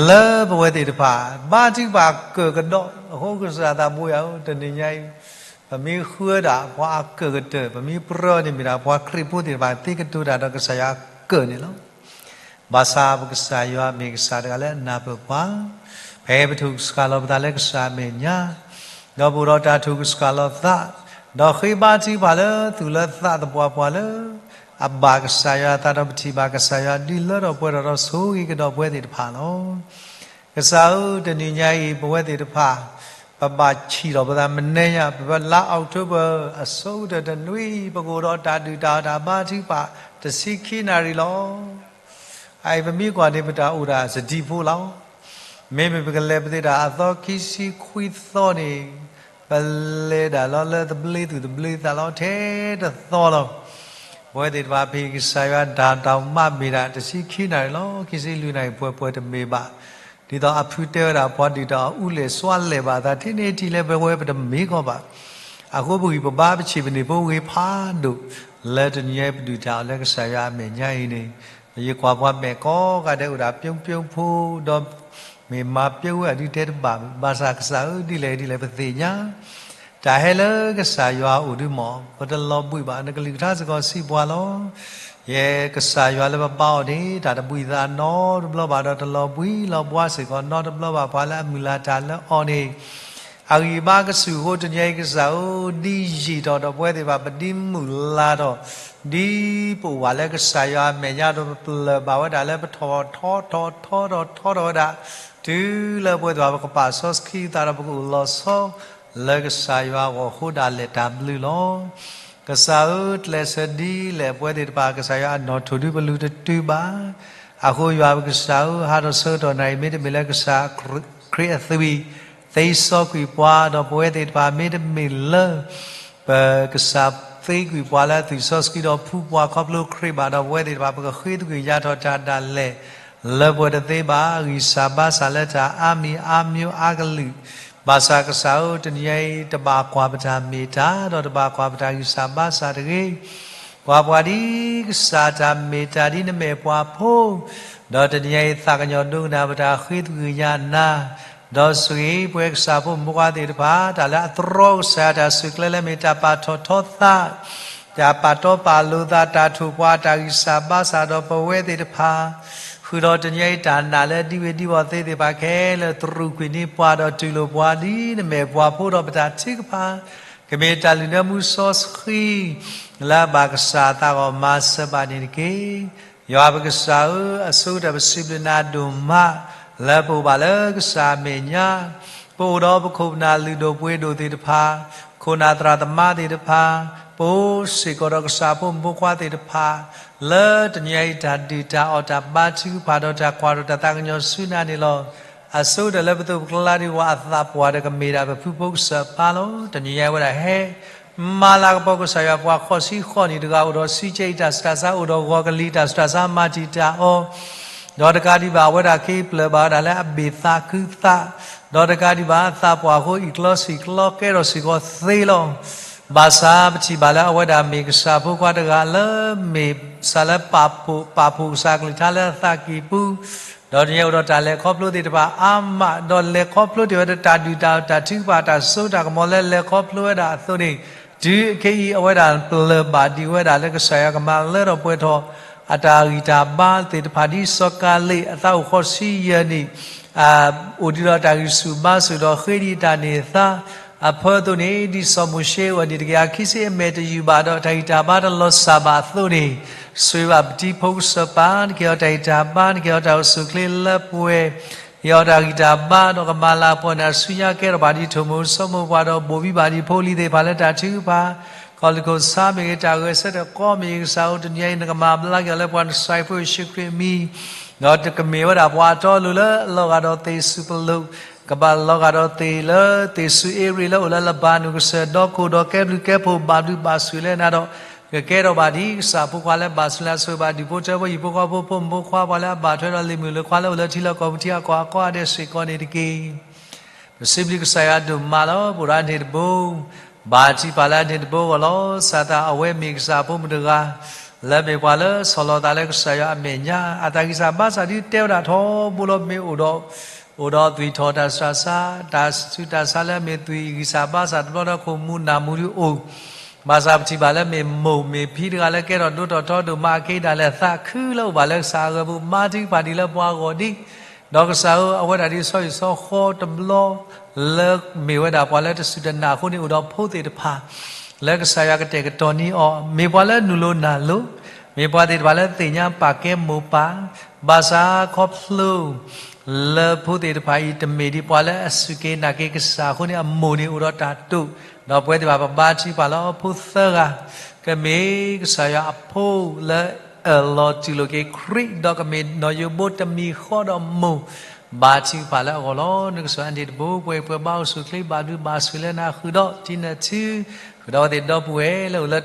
လၢပဝဲသ့ၣ်တဖၣ် ဘါထုကဖၣ်အကၢၣ်ကဒီး, အဃိကစၢ်သးဘိယၤဧၢ, တနံၤညါအံၤ ပမ့ၢ်ဃုဒၣ်ပှၤအကၢၣ်ကတၢၢ်, ပမ့ၢ်ပြၢန့ၣ်မ့ၢ်ဒၣ်ပှၤခရံာ်ဖိသ့ၣ်တဖၣ် သ့ကတိၤတၢ်ဒီးကစၢ်ယွၤအကၢၣ်န့ၣ်လီၤ. ဘၣ်ဆၣ်ပကစၢ်ယွၤမ့ၢ်ကစၢ်တဂၤလၢအနၢ်ပၢၢ်ပှၤ, ဖဲပထိၣ်ကစှၤလီၤပသးလၢကစၢ်အမဲာ်ညါ, ဒီးပအိၣ်ဒီးတၢ်ထိၣ်ကစှၤလီၤသး, ဒီးဃ့ဘါထုကဖၣ်လၢသူၣ်လၢသးသပှၢ်ပှၢ်လၢ အဘၣ်ကစၢ်ယွၤအသးဒီးပထံၣ်ဘၣ်ကစၢ်ယွၤဒုးလၢထီၣ်ပှဲၤထီၣ်ဒီးဆိၣ်ဂ့ၤကဒီးပဝဲသ့ၣ်တဖၣ်လီၤ. ကစၢ်ဧၢ, တနံၤညါအံၤ ပဝဲသ့ၣ်တဖၣ် ပဘၣ်ဆံးထီၣ်ပသးမနုၤညါ, ပလါအီးကထိဘၢၣ် အဆိကတၢၢ်တနွံ ပကအိၣ်ဒီးတၢ်ဒုၣ်တၢ်အီၣ်တၢ်ဘါထုကဖၣ် တဆံခံနၣ်ရံၣ်လီၤ. အအံၤ ပမ့ၢ်ကွၢ်န့ၣ် ပတၢ်အိၣ်ဒၣ်စတံဖိလီၤ. မ့မ့ၢ်ပကလဲၤပသ့ၣ်တၢ်အသီခံဆံခွံသီန့ၣ် ပလဲၤဒၣ်လီၤလၢသဘျ့သူၣ်သဘျ့သးလီၤ ထဲတသီလီၤ. ပဝဲသ့ၣ်တဖၣ် ပဟ့ၣ်ကစၢ်ယွၤတၢ်ဒိၣ်မးမ့ၢ်ဒၣ် တဆံခံနၣ်ရံၣ်လီၤ. ခံဆံလွံၢ်နၣ်ရံၣ် ပှဲၤပှဲၤတမ့ၢ်ဘၣ်. ဒ်သိးအဖုတဲဝဲဒၣ် ပှၤဒုၣ်တၢ်အီၣ်အူလဲၣ်စွါလဲၣ်ဘၣ်အသး ထဲန့ၣ်ထံၣ်လၢပဝဲပတမ့ၢ်ကီးဘၣ်. အဃိပဂံၢ်ပဘါပဆံးပန့ၢ်ဖိဂ့ၤဖးဒိၣ် လၢတနံၤညါအံၤပဒုၣ်တၢ်အီၣ်လၢကစၢ်ယွၤအမဲာ်ညါအံၤန့ၣ် ယကွၢ်ပှၤမဲာ်ကိးဂၤဒဲးအိၣ်ဒၣ်ပျိပျိဖိ ဒီးမ့ၢ်မၤပျိဝဲအဒုးတဲတဘၣ်, ဘၣ်ဆၣ်ကစၢ်ဧၢ ဒ်လဲၣ်ဒ်လဲၣ်ပသ့ၣ်ညါ တၢ်ဟဲလၢကစၢ်ယွၤအအိၣ်ဒုမး ပတလီၤဘှံးဘၣ်, နကလုၢ်ကထါစ့ၢ်ကီးစံးပှၤလီၤ. ယဲကစၢ်ယွၤလၢပဘါအီၤန့ၣ် တၢ်တဘှံးသးနီတဘျီဘၣ် ဒီးတလီၤဘှံးလီၤဘှါစ့ၢ်ကီးနီတဘျီဘၣ် ပှၤလၢအမုၢ်လၢ်တၢ်လၢအီၤန့ၣ် အဂံၢ်ဘါကဆူၣ်အဃိ တနံၤအံၤကစၢ်ဧၢ ဒ်ယံာ်ထီၣ်ဒီးပဝဲသ့ၣ်တဖၣ် ပဒ်မုၢ်လၢ်ထီၣ် ဒ်ပအိၣ်ဘၣ်လၢကစၢ်ယွၤအမဲာ်ညါဒီး ပပျၢၢ်ဘၣ်ဝဲဒၣ်လၢပထီၣ်ထီထီၣ်ထီထီၣ်ထီထီၣ်ဝဲဒၣ် တုၤလၢပဝဲသ့ၣ်တဖၣ် ပကပာ်စီဆှံသးဒီးပကအိၣ်လီၤဆီ လၢကစၢ်ယွၤအဂီၢ်အဃိဒၣ်လဲာ်တၢ်ဘျုးလီၤ. ကစၢ်ဧၢ ကျဲးစၢးဒ်လဲၣ်ပဝဲသ့ၣ်တဖၣ် ကစၢ်ယွၤအနီၣ်ထိၣ်ဒုပလူၤတတုၤဘၣ်. အဃိယွၤပကစၢ်ဧၢ ဟါထီၣ်ဆၢကတီၢ်နၣ်ရံၣ် မ့တမ့ၢ်လၢကစၢ်ခရံာ်အသွံၣ် သ့စီကွံာ်ပှၤဒီးပဝဲသ့ၣ်တဖၣ် မ့တမ့ၢ်လၢ ပကစၢ်သ့ကွံာ်ပှၤလၢအသွံၣ်စီဆှံဒီးဖှူပှၤခီဖျိခရံာ်ဘၣ်ဒီး ပဝဲသ့ၣ်တဖၣ် ပကဃ့သကွံာ်ယၤထီၣ်တၢ်ဒၣ်လဲာ် လၢပှဲၤတသ့ဘၣ် ဂံၢ်စၢ်ဘါစၢ်လၢတၢ်အါမံၤအါမျိုးအါကလုာ် ဘၣ်ဆၣ်ကစၢ်ဧၢ တနံၤညါအံၤ တဘၣ်ကွၢ်ပတၢ်မ့ၢ်တၢ် ဒီးတဘၣ်ကွၢ်ပတၢ်ဂံၢ်စၢ်ဘါစၢ်တဂ့ၤ ကွၢ်ပှၤဒ်ကစၢ်တၢ်မ့ၢ်တၢ်ဒ်နမဲာ်ပှၤဖိ, ဒီးတနံၤညါအံၤ သးကညီၤဒိကနၣ်ပတၢ်ဃ့သကွံာ်ညါနၤ, ဒီးဆိၣ်ဂ့ၤ ပဝဲကစၢ်ဖိမုၣ်ဖိခွါသ့ၣ်တဖၣ် တၢ်လၢအတြီကစၢ်ယွၤတၢ်စုၣ်ကျဲလၢမ့ၢ်တၢ်ပာ်ထီၣ်ထီသး, တၢ်ပာ်တီပာ်လိၤသး တၢ်ထိၣ်ပှၤ တၢ်ဂံၢ်စၢ်ဘါစၢ်ဒီးပဝဲသ့ၣ်တဖၣ်, ဃုာ်ဒီးတနံၤညါအံၤ တၢ်နာ်လၢဒံဝ့ၢ်ဒံဝီၤသ့သ့ၣ်တဖၣ်ခဲလၢာ် တရူးကွံာ်န့ၢ်ပှၤဒီးတူၢ်လိာ်ပှၤဒ်နမဲာ်ပှၤဖိဒီးပတၢ်ထုကဖၣ် ကမ့ၢ်တၢ်လုၢ်နၢမူစီဆှံ လၢအဘၣ်ကစၢ်အသးဂီၢ်မၤစၢၤဘၣ်န့ၣ်တက့ၢ်. ယွၤပကစၢ်ဧၢ, အဆိကတၢၢ်ပစံးဘျုးနၤဒိၣ်မး လၢပအိၣ်ဘၣ်လၢကစၢ်အမဲာ်ညါ, ပအိၣ်ဒီးပခိၣ်ပနၢ်လုၢ်ဒိၣ်ပှ့ၤဒိၣ်သ့ၣ်တဖၣ်, ခိၣ်နၢ်သရၣ်သမါသ့ၣ်တဖၣ်, ပအိၣ်စ့ၢ်ကီးဒီးကစၢ်ဖိမုၣ်ဖိခွါသ့ၣ်တဖၣ်, လၢတနံၤအံၤတၢ်ဒုၣ်တၢ်အီၣ်တၢ်ဘါထုကဖၣ်ဒီး တၢ်ကွၢ်ထီၣ်တၢ်သးကညီၤဆူနၤန့ၣ်လီၤ. အဆိကတၢၢ်လၢပသိးပကျါဒံးဝဲအသးပှၢ်ဒီးကမ့ၢ်ဒၣ်ပဖုဖိကစၢ်ပၢ်လီၤ. တနံၤညါအံၤဝဲဒၣ်ဟဲ မၤလၤကပီၤကစၢ်ယွၤပှၤဃိးဆံဃိးနံၣ်တဂၤ အိၣ်ဒီးဆံးကဲအံၤတၢ်ဆူးတၢ်ဆါ အိၣ်ဒီးဂီၤကလံၤတၢ်ဆူးတၢ်ဆါ မၤတံာ်တာ်အီၤ, ဒီးတကးဒံးဘၣ် အဝဲဒၣ်က့ၤပျၢၢ်ဘၣ်ဝဲဒၣ်လၢအဘ့ၣ်သးခုသး, ဒီးတကးဒံးဘၣ် အသးပှၢ်အဃိ အံၣ်ကျီစံာ်ကျီကဲထီၣ်စ့ၢ်ကီးသ့လီၤ. ဘၣ်ဆၣ်ပထံၣ်ဘၣ်လၢအဝဲဒၣ်မ့ၢ်ကစၢ်ဖိခွါတဂၤလၢ မ့ၢ်ကစၢ်လၢပာ်ဖှိၣ် ပာ်ဖှိၣ်ကစၢ်ကလုၢ်ကထါလၢအသးကံၢ်ပူၤ, ဒီးတနံၤအံၤအိၣ်ဒီးတၢ်လဲၤခီဖျိသ့ၣ်တဖၣ်အါမး, ဒီးလဲၤခီဖျိတ့ၢ်ဝဲဒၣ်တၢ်ဒုၣ်တၢ်အီၣ်တၢ်ထုကဖၣ်တၢ်စိတၢ်ကမီၤလၢလဲၤခီဖျိဝဲဒၣ်အသိးန့ၣ်, တုၤအခဲအံၤ အဝဲဒၣ်ပျၢၢ်ဘၣ်ဒံးဝဲဒၣ်လၢကစၢ်ယွၤကမၤလၢထီၣ်ပှဲၤထီၣ် အတၢ်ဂံၢ်တၢ်ဘါသ့ၣ်တဖၣ်ဒ်စီၤကၤလ့း အသးအိၣ်ဃိးဆံယဲၢ်နံၣ် အိၣ်ဒံးဒီးတၢ်ဂံၢ်ဆူၣ်ဘါဆူၣ်ဒီး ဃ့ဒံးတၢ်န့ၢ်သါအဖၢအသိးန့ၣ်, ဒ်စီၤမိၤၡ့အိၣ်နံၣ်တကယၤခံဆံအမဲာ်တယုၢ်ဘၣ်ဒီး တၢ်ဂံၢ်တၢ်ဘါတလီၤစၢ်ဘၣ်အသိးန့ၣ်, ဆိၣ်ဂ့ၤဘၣ်ပတံၤဖိကစၢ်ပၢ်, နကဟ့ၣ်အီၤတၢ်ဂံၢ်တၢ်ဘါ, နကဟ့ၣ်အီၤတၢ်အိၣ်ဆူၣ်အိၣ်ချ့လၢပှဲၤ, ဟ့ၣ်အီၤတၢ်ဂံၢ်တၢ်ဘါ ဒီးကမၤလၤကပီၤနၤဆူညါ ကဲထီၣ်ဘၣ်ဒ်ထိၣ်မိၢ်ဆိမိၢ်ပှၢ်ဒီး ဘိၣ်ဘံဘၣ်ဒံးဖိလံၤသ့ၣ်တဖၣ်လၢတၢ်ထုကဖၣ်, ခီၣ်လ့ၢ်ခိၣ်ဆါမ့ၢ်ဂ့ၤ, တၢ်ဂဲၤဆၢထၢၣ်ကီမ့ၢ်ဂ့ၤ, ကစၢ်ဧၢ တနံၤအံၤ နကမၤဘျါက့ၤအီၤလၢပှၤနစၢ်ဖိယ့ၣ်ၡူးခရံာ်အမံၤ, ဒီးကမ့ၢ်ဝဲဒၣ်ပှၤအတီအလိၤလၢအလီၤဂာ်ဒီးသ့ၣ်စူၤပလိာ်, ကဘၣ်လီၤဂာ်ဒီးသ့ၣ်လၢသ့ၣ်စူၤအ့ရ့ၣ်လၢအိၣ်လၢလဘၤနုၣ်ကစၢၢ်ဒီခိၣ်, ဒီးကဲဘျုးကဲဖှိၣ်ဘၣ်ဘျုးဘၣ်ဆိၣ်လၢနၤဒီး, ကကဲထီၣ်ဘၣ်ဒ်ကစၢ်ဖိခွါလၢဘၣ်ဆိၣ်လၢအဆိၣ်ဂ့ၤဘၣ်ဒံးဖိထၢဖိ ယဖိဃီဖိ ဖိမုၣ်ဖိခွါ ပှၤလၢအဘၣ်ထွဲဒီးလံာ်မုၢ်လၢခွါလၢအိၣ်လၢထံလီၢ်ကီၢ်ပူၤထံအကီၢ်အကိးဂၤဒဲးစ့ၢ်ကီးန့ၣ်တက့ၢ်. ပစံးဘျုးကစၢ်ယွၤဒိၣ်မးလီၤ. ပအိၣ်ဒီးအန့ၣ်တဘိ ဘါထုကဖၣ်လၢအန့ၣ်တဘိအဂီၢ်လီၤ. စးထီၣ်အဝဲမ့ၢ်ကစၢ်အဖိမုၣ်တဂၤ လၢမ့ၢ်ပှၤလၢဆီၣ်လီၤသးလၢကစၢ်ယွၤအမဲာ်ညါ အတၢ်ဂံၢ်စၢ်ဘါစၢ်ဒုးတဲဝဲဒၣ်ထီဘိလီၤ. မ့ၢ်အိၣ်ဒီး အိၣ်ဒီးသွံၣ်ထီၣ်တၢ်ဆူးတၢ်ဆါ တၢ်ဆူးတၢ်ဆါလၢမ့ၢ်သွံၣ်ဂံၢ်စၢ်ဘါစၢ်တဘျီဒီးခိၣ်မူနၢ်မူဒုးအိၣ် ဘၣ်ဆၣ်ပထံၣ်ဘၣ်လၢမ့ၢ်မိၢ်မ့ၢ်ဖံတဂၤလၢကဲထီၣ်ဒိၣ်ထီၣ်ထီဒိၣ်မးအက့ဒၣ်လဲာ်သးခုလၢအိၣ်ဘၣ်လၢကစၢ်အဂီၢ်ပူၤ ဘါထုကဖၣ်ဒံးလၢပှၤဂီၢ်ဒံး ဒီးကစၢ်ဧၢ အဝဲဒၣ်ဒ်ဆီဟံၣ်ဆီဃီတဘျီ လၢမ့ၢ်ဝဲဒၣ်ပှၤလၢတစူၢ်တနာ်အဃိန့ၣ် အိၣ်ဒီးဖိသ့ၣ်တဖၣ် လၢကစၢ်ယွၤကတဲာ်ကတီၤန့ၢ်အီၤ မ့ၢ်ပှၤလၢနုာ်လီၤနၢ်လီၤ မ့ၢ်ပှၤသ့ၣ်တဖၣ်လၢသ့ၣ်ညါပာ်ကဲမိၢ်ပၢ် ဘၣ်ဆၣ်ခီဖျိ လၢဖိသ့ၣ်တဖၣ်အံၤ တမ့ၢ်ဒ်ပှၤလၢအစူၢ်က့ၤနာ်က့ၤကစၢ်အဃိန့ၣ် အမိၢ်န့ၣ်အိၣ်ဒီးတၢ်တိာ် ဒီးပဝဲသ့ၣ်တဖၣ်ပဘါထုကဖၣ်လၢအဖိသၢဂၤ ကမ့ၢ်ကစၢ်ယွၤအဖိလၢအၢၣ်လီၤတူၢ်လိာ်က့ၤခရံာ် ဒီးကမ့ၢ်နီၢ်ယိၤဘိတမံၤဃီဒီးမိၢ် ဘါထုကဖၣ်လၢအဂီၢ်လီၤ. နကစၢ်အန့ၣ်တဘိ ပှၤပှၤဘါအိၣ်ဆူၣ်ချ့ ဘၣ်ဘျုးဘၣ်ဆိၣ်လၢနၤဃုာ်ဒီး တံနၢ်ထံ ဃုာ်ဒီးအဝဲသ့ၣ်ဒီပုၢ်ဝဲၢ်လၢ အိၣ်လၢ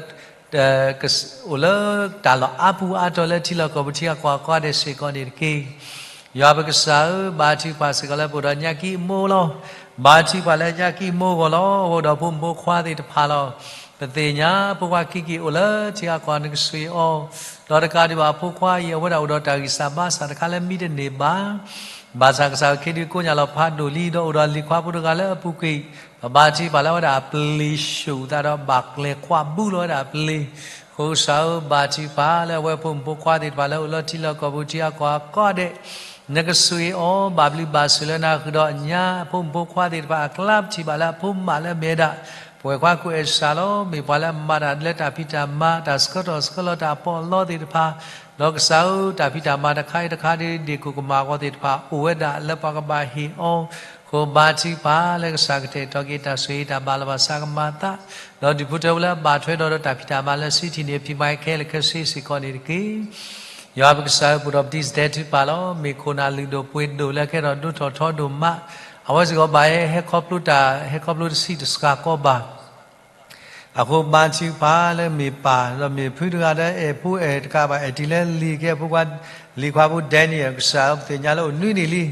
တၢ်လီၢ်အါပူၤအါတီၤလၢထံလီၢ်ကီၢ်ပူၤထံဂၤကီၢ်ဂၤကိးဂၤဒဲးစ့ၢ်ကီးန့ၣ်တက့ၢ်. ယွၤပကစၢ်ဧၢ, ဘါထုကဖၣ်စ့ၢ်ကီးလၢပအိၣ်ဒီးညါကံၢ်မိၢ်လီၤ. ဘါထုကဖၣ်လၢညါကံၢ်မိၢ်အဂီၢ်လီၤ. အဝဲအိၣ်ဒီးဖိမုၣ်ဖိခွါသ့ၣ်တဖၣ်လီၤ. ပသ့ၣ်ညါဖိခွါခံက့ၤအိၣ်လၢထံဂၤကီၢ်ဂၤ နကဆှံအီၤ, ဒီးတကးဒံးဘၣ်ဖိခွါအံၤ အဝဲဒၣ်အိၣ်ဒီးတၢ်ဂံၢ်စၢ်ဘါစၢ်တခါလၢမံတန့ၢ်ဘၣ် ဘၣ်ဆၣ်ကစၢ်ခ့ဒုးကိးညါလီၤဖးဒိၣ်လံ ဒီးအိၣ်ဒီးလံၤခွါဖိတဂၤလၢအပူၤကွံာ်, ပဘါထုကဖၣ်လၢအဝဲဒၣ်အပျ့ၤဆူၣ်သးဒီးဘၣ်ကျဲၤကွၢ်ဘူးလီၤဝဲဒၣ်အပျ့ၤ, အဃိကစၢ်ဧၢ ဘါထုကဖၣ်လၢအဝဲဖိမုၣ်ဖိခွါသ့ၣ်တဖၣ်လၢအိၣ်လၢထံလီၢ်ကီၢ်ပူၤထံဂၤကီၢ်ဂၤကိးဂၤဒဲး, နကဆှံအီၤ ဘၣ်ဘျုးဘၣ်ဆိၣ်လၢနၤဃုာ်ဒီးညါ အဖိမုၣ်ဖိခွါသ့ၣ်တဖၣ်အကျါ ပထံၣ်ဘၣ်လၢအဖိမးလၢအမ့ၢ်ဝဲဒၣ် ပဝဲၢ်ခွါကူၣ်အဲၣ်စၢ်လီၤ. မ့ၢ်ပှၤလၢအမၤတၢ်လၢတၢ်ဖံးတၢ်မၤ တၢ်ဆှၢထီၣ်ဆှၢလီၤတၢ်ပီးလီသ့ၣ်တဖၣ်, ဒီးကစၢ်ဧၢ တၢ်ဖံးတၢ်မၤတခါအံၤတခါဒ် ဒ့ၣ်ကိၣ်ကမၣ်အဂီၢ်သ့ၣ်တဖၣ် အိၣ်ဝဲဒၣ်လၢပှၤကဘၣ်ဟ့ၣ်အီၤ, အဃိဘါထုကဖၣ်လၢကစၢ်ကတဲာ်ကတီၤက့ၤတၢ်ဆိၣ်ဂ့ၤ တၢ်ဘၣ်လီၤဘၣ်စးကမၤသး, ဒီးဒုးဖိထၢဝဲလၢအဘၣ်ထွဲဒီးဒီးတၢ်ဖံးတၢ်မၤလၢစုထံၣ်န့ၣ် ဖံးမၤခဲလၢာ်ခဲဆ့စ့ၢ်ကီးန့ၣ်တက့ၢ်. ယွၤပကစၢ်ဧၢ ပအိၣ်ဒီးပတံၢ်စတဲထုကဖၣ်လီၤ. မ့ၢ်ခိၣ်နၢ်လုၢ်ဒိၣ်ပှ့ၤဒိၣ်လၢကဲထီၣ်ဒိၣ်ထီၣ်ထီဒိၣ်မး, အဝဲစ့ၢ်ကီးဘၣ်ဟဲ ဟဲခီဖျိတၢ် ဟဲခီဖျိတဆံးတစှၤကီးဘၣ် အဃိဘါထုကဖၣ်လၢမ့ၢ်ပၢ် ဒီးမ့ၢ်ဖုတဂၤလၢအဲၣ်ဖိအဲၣ်တကးဘၣ် အဲၣ်တံၤလၢလံၤကဲဖိခွါ လံၤခွါဖိ Daniel ကစၢ်ဧၢ ပသ့ၣ်ညါလၢအိၣ်နွံနံၣ်လံ,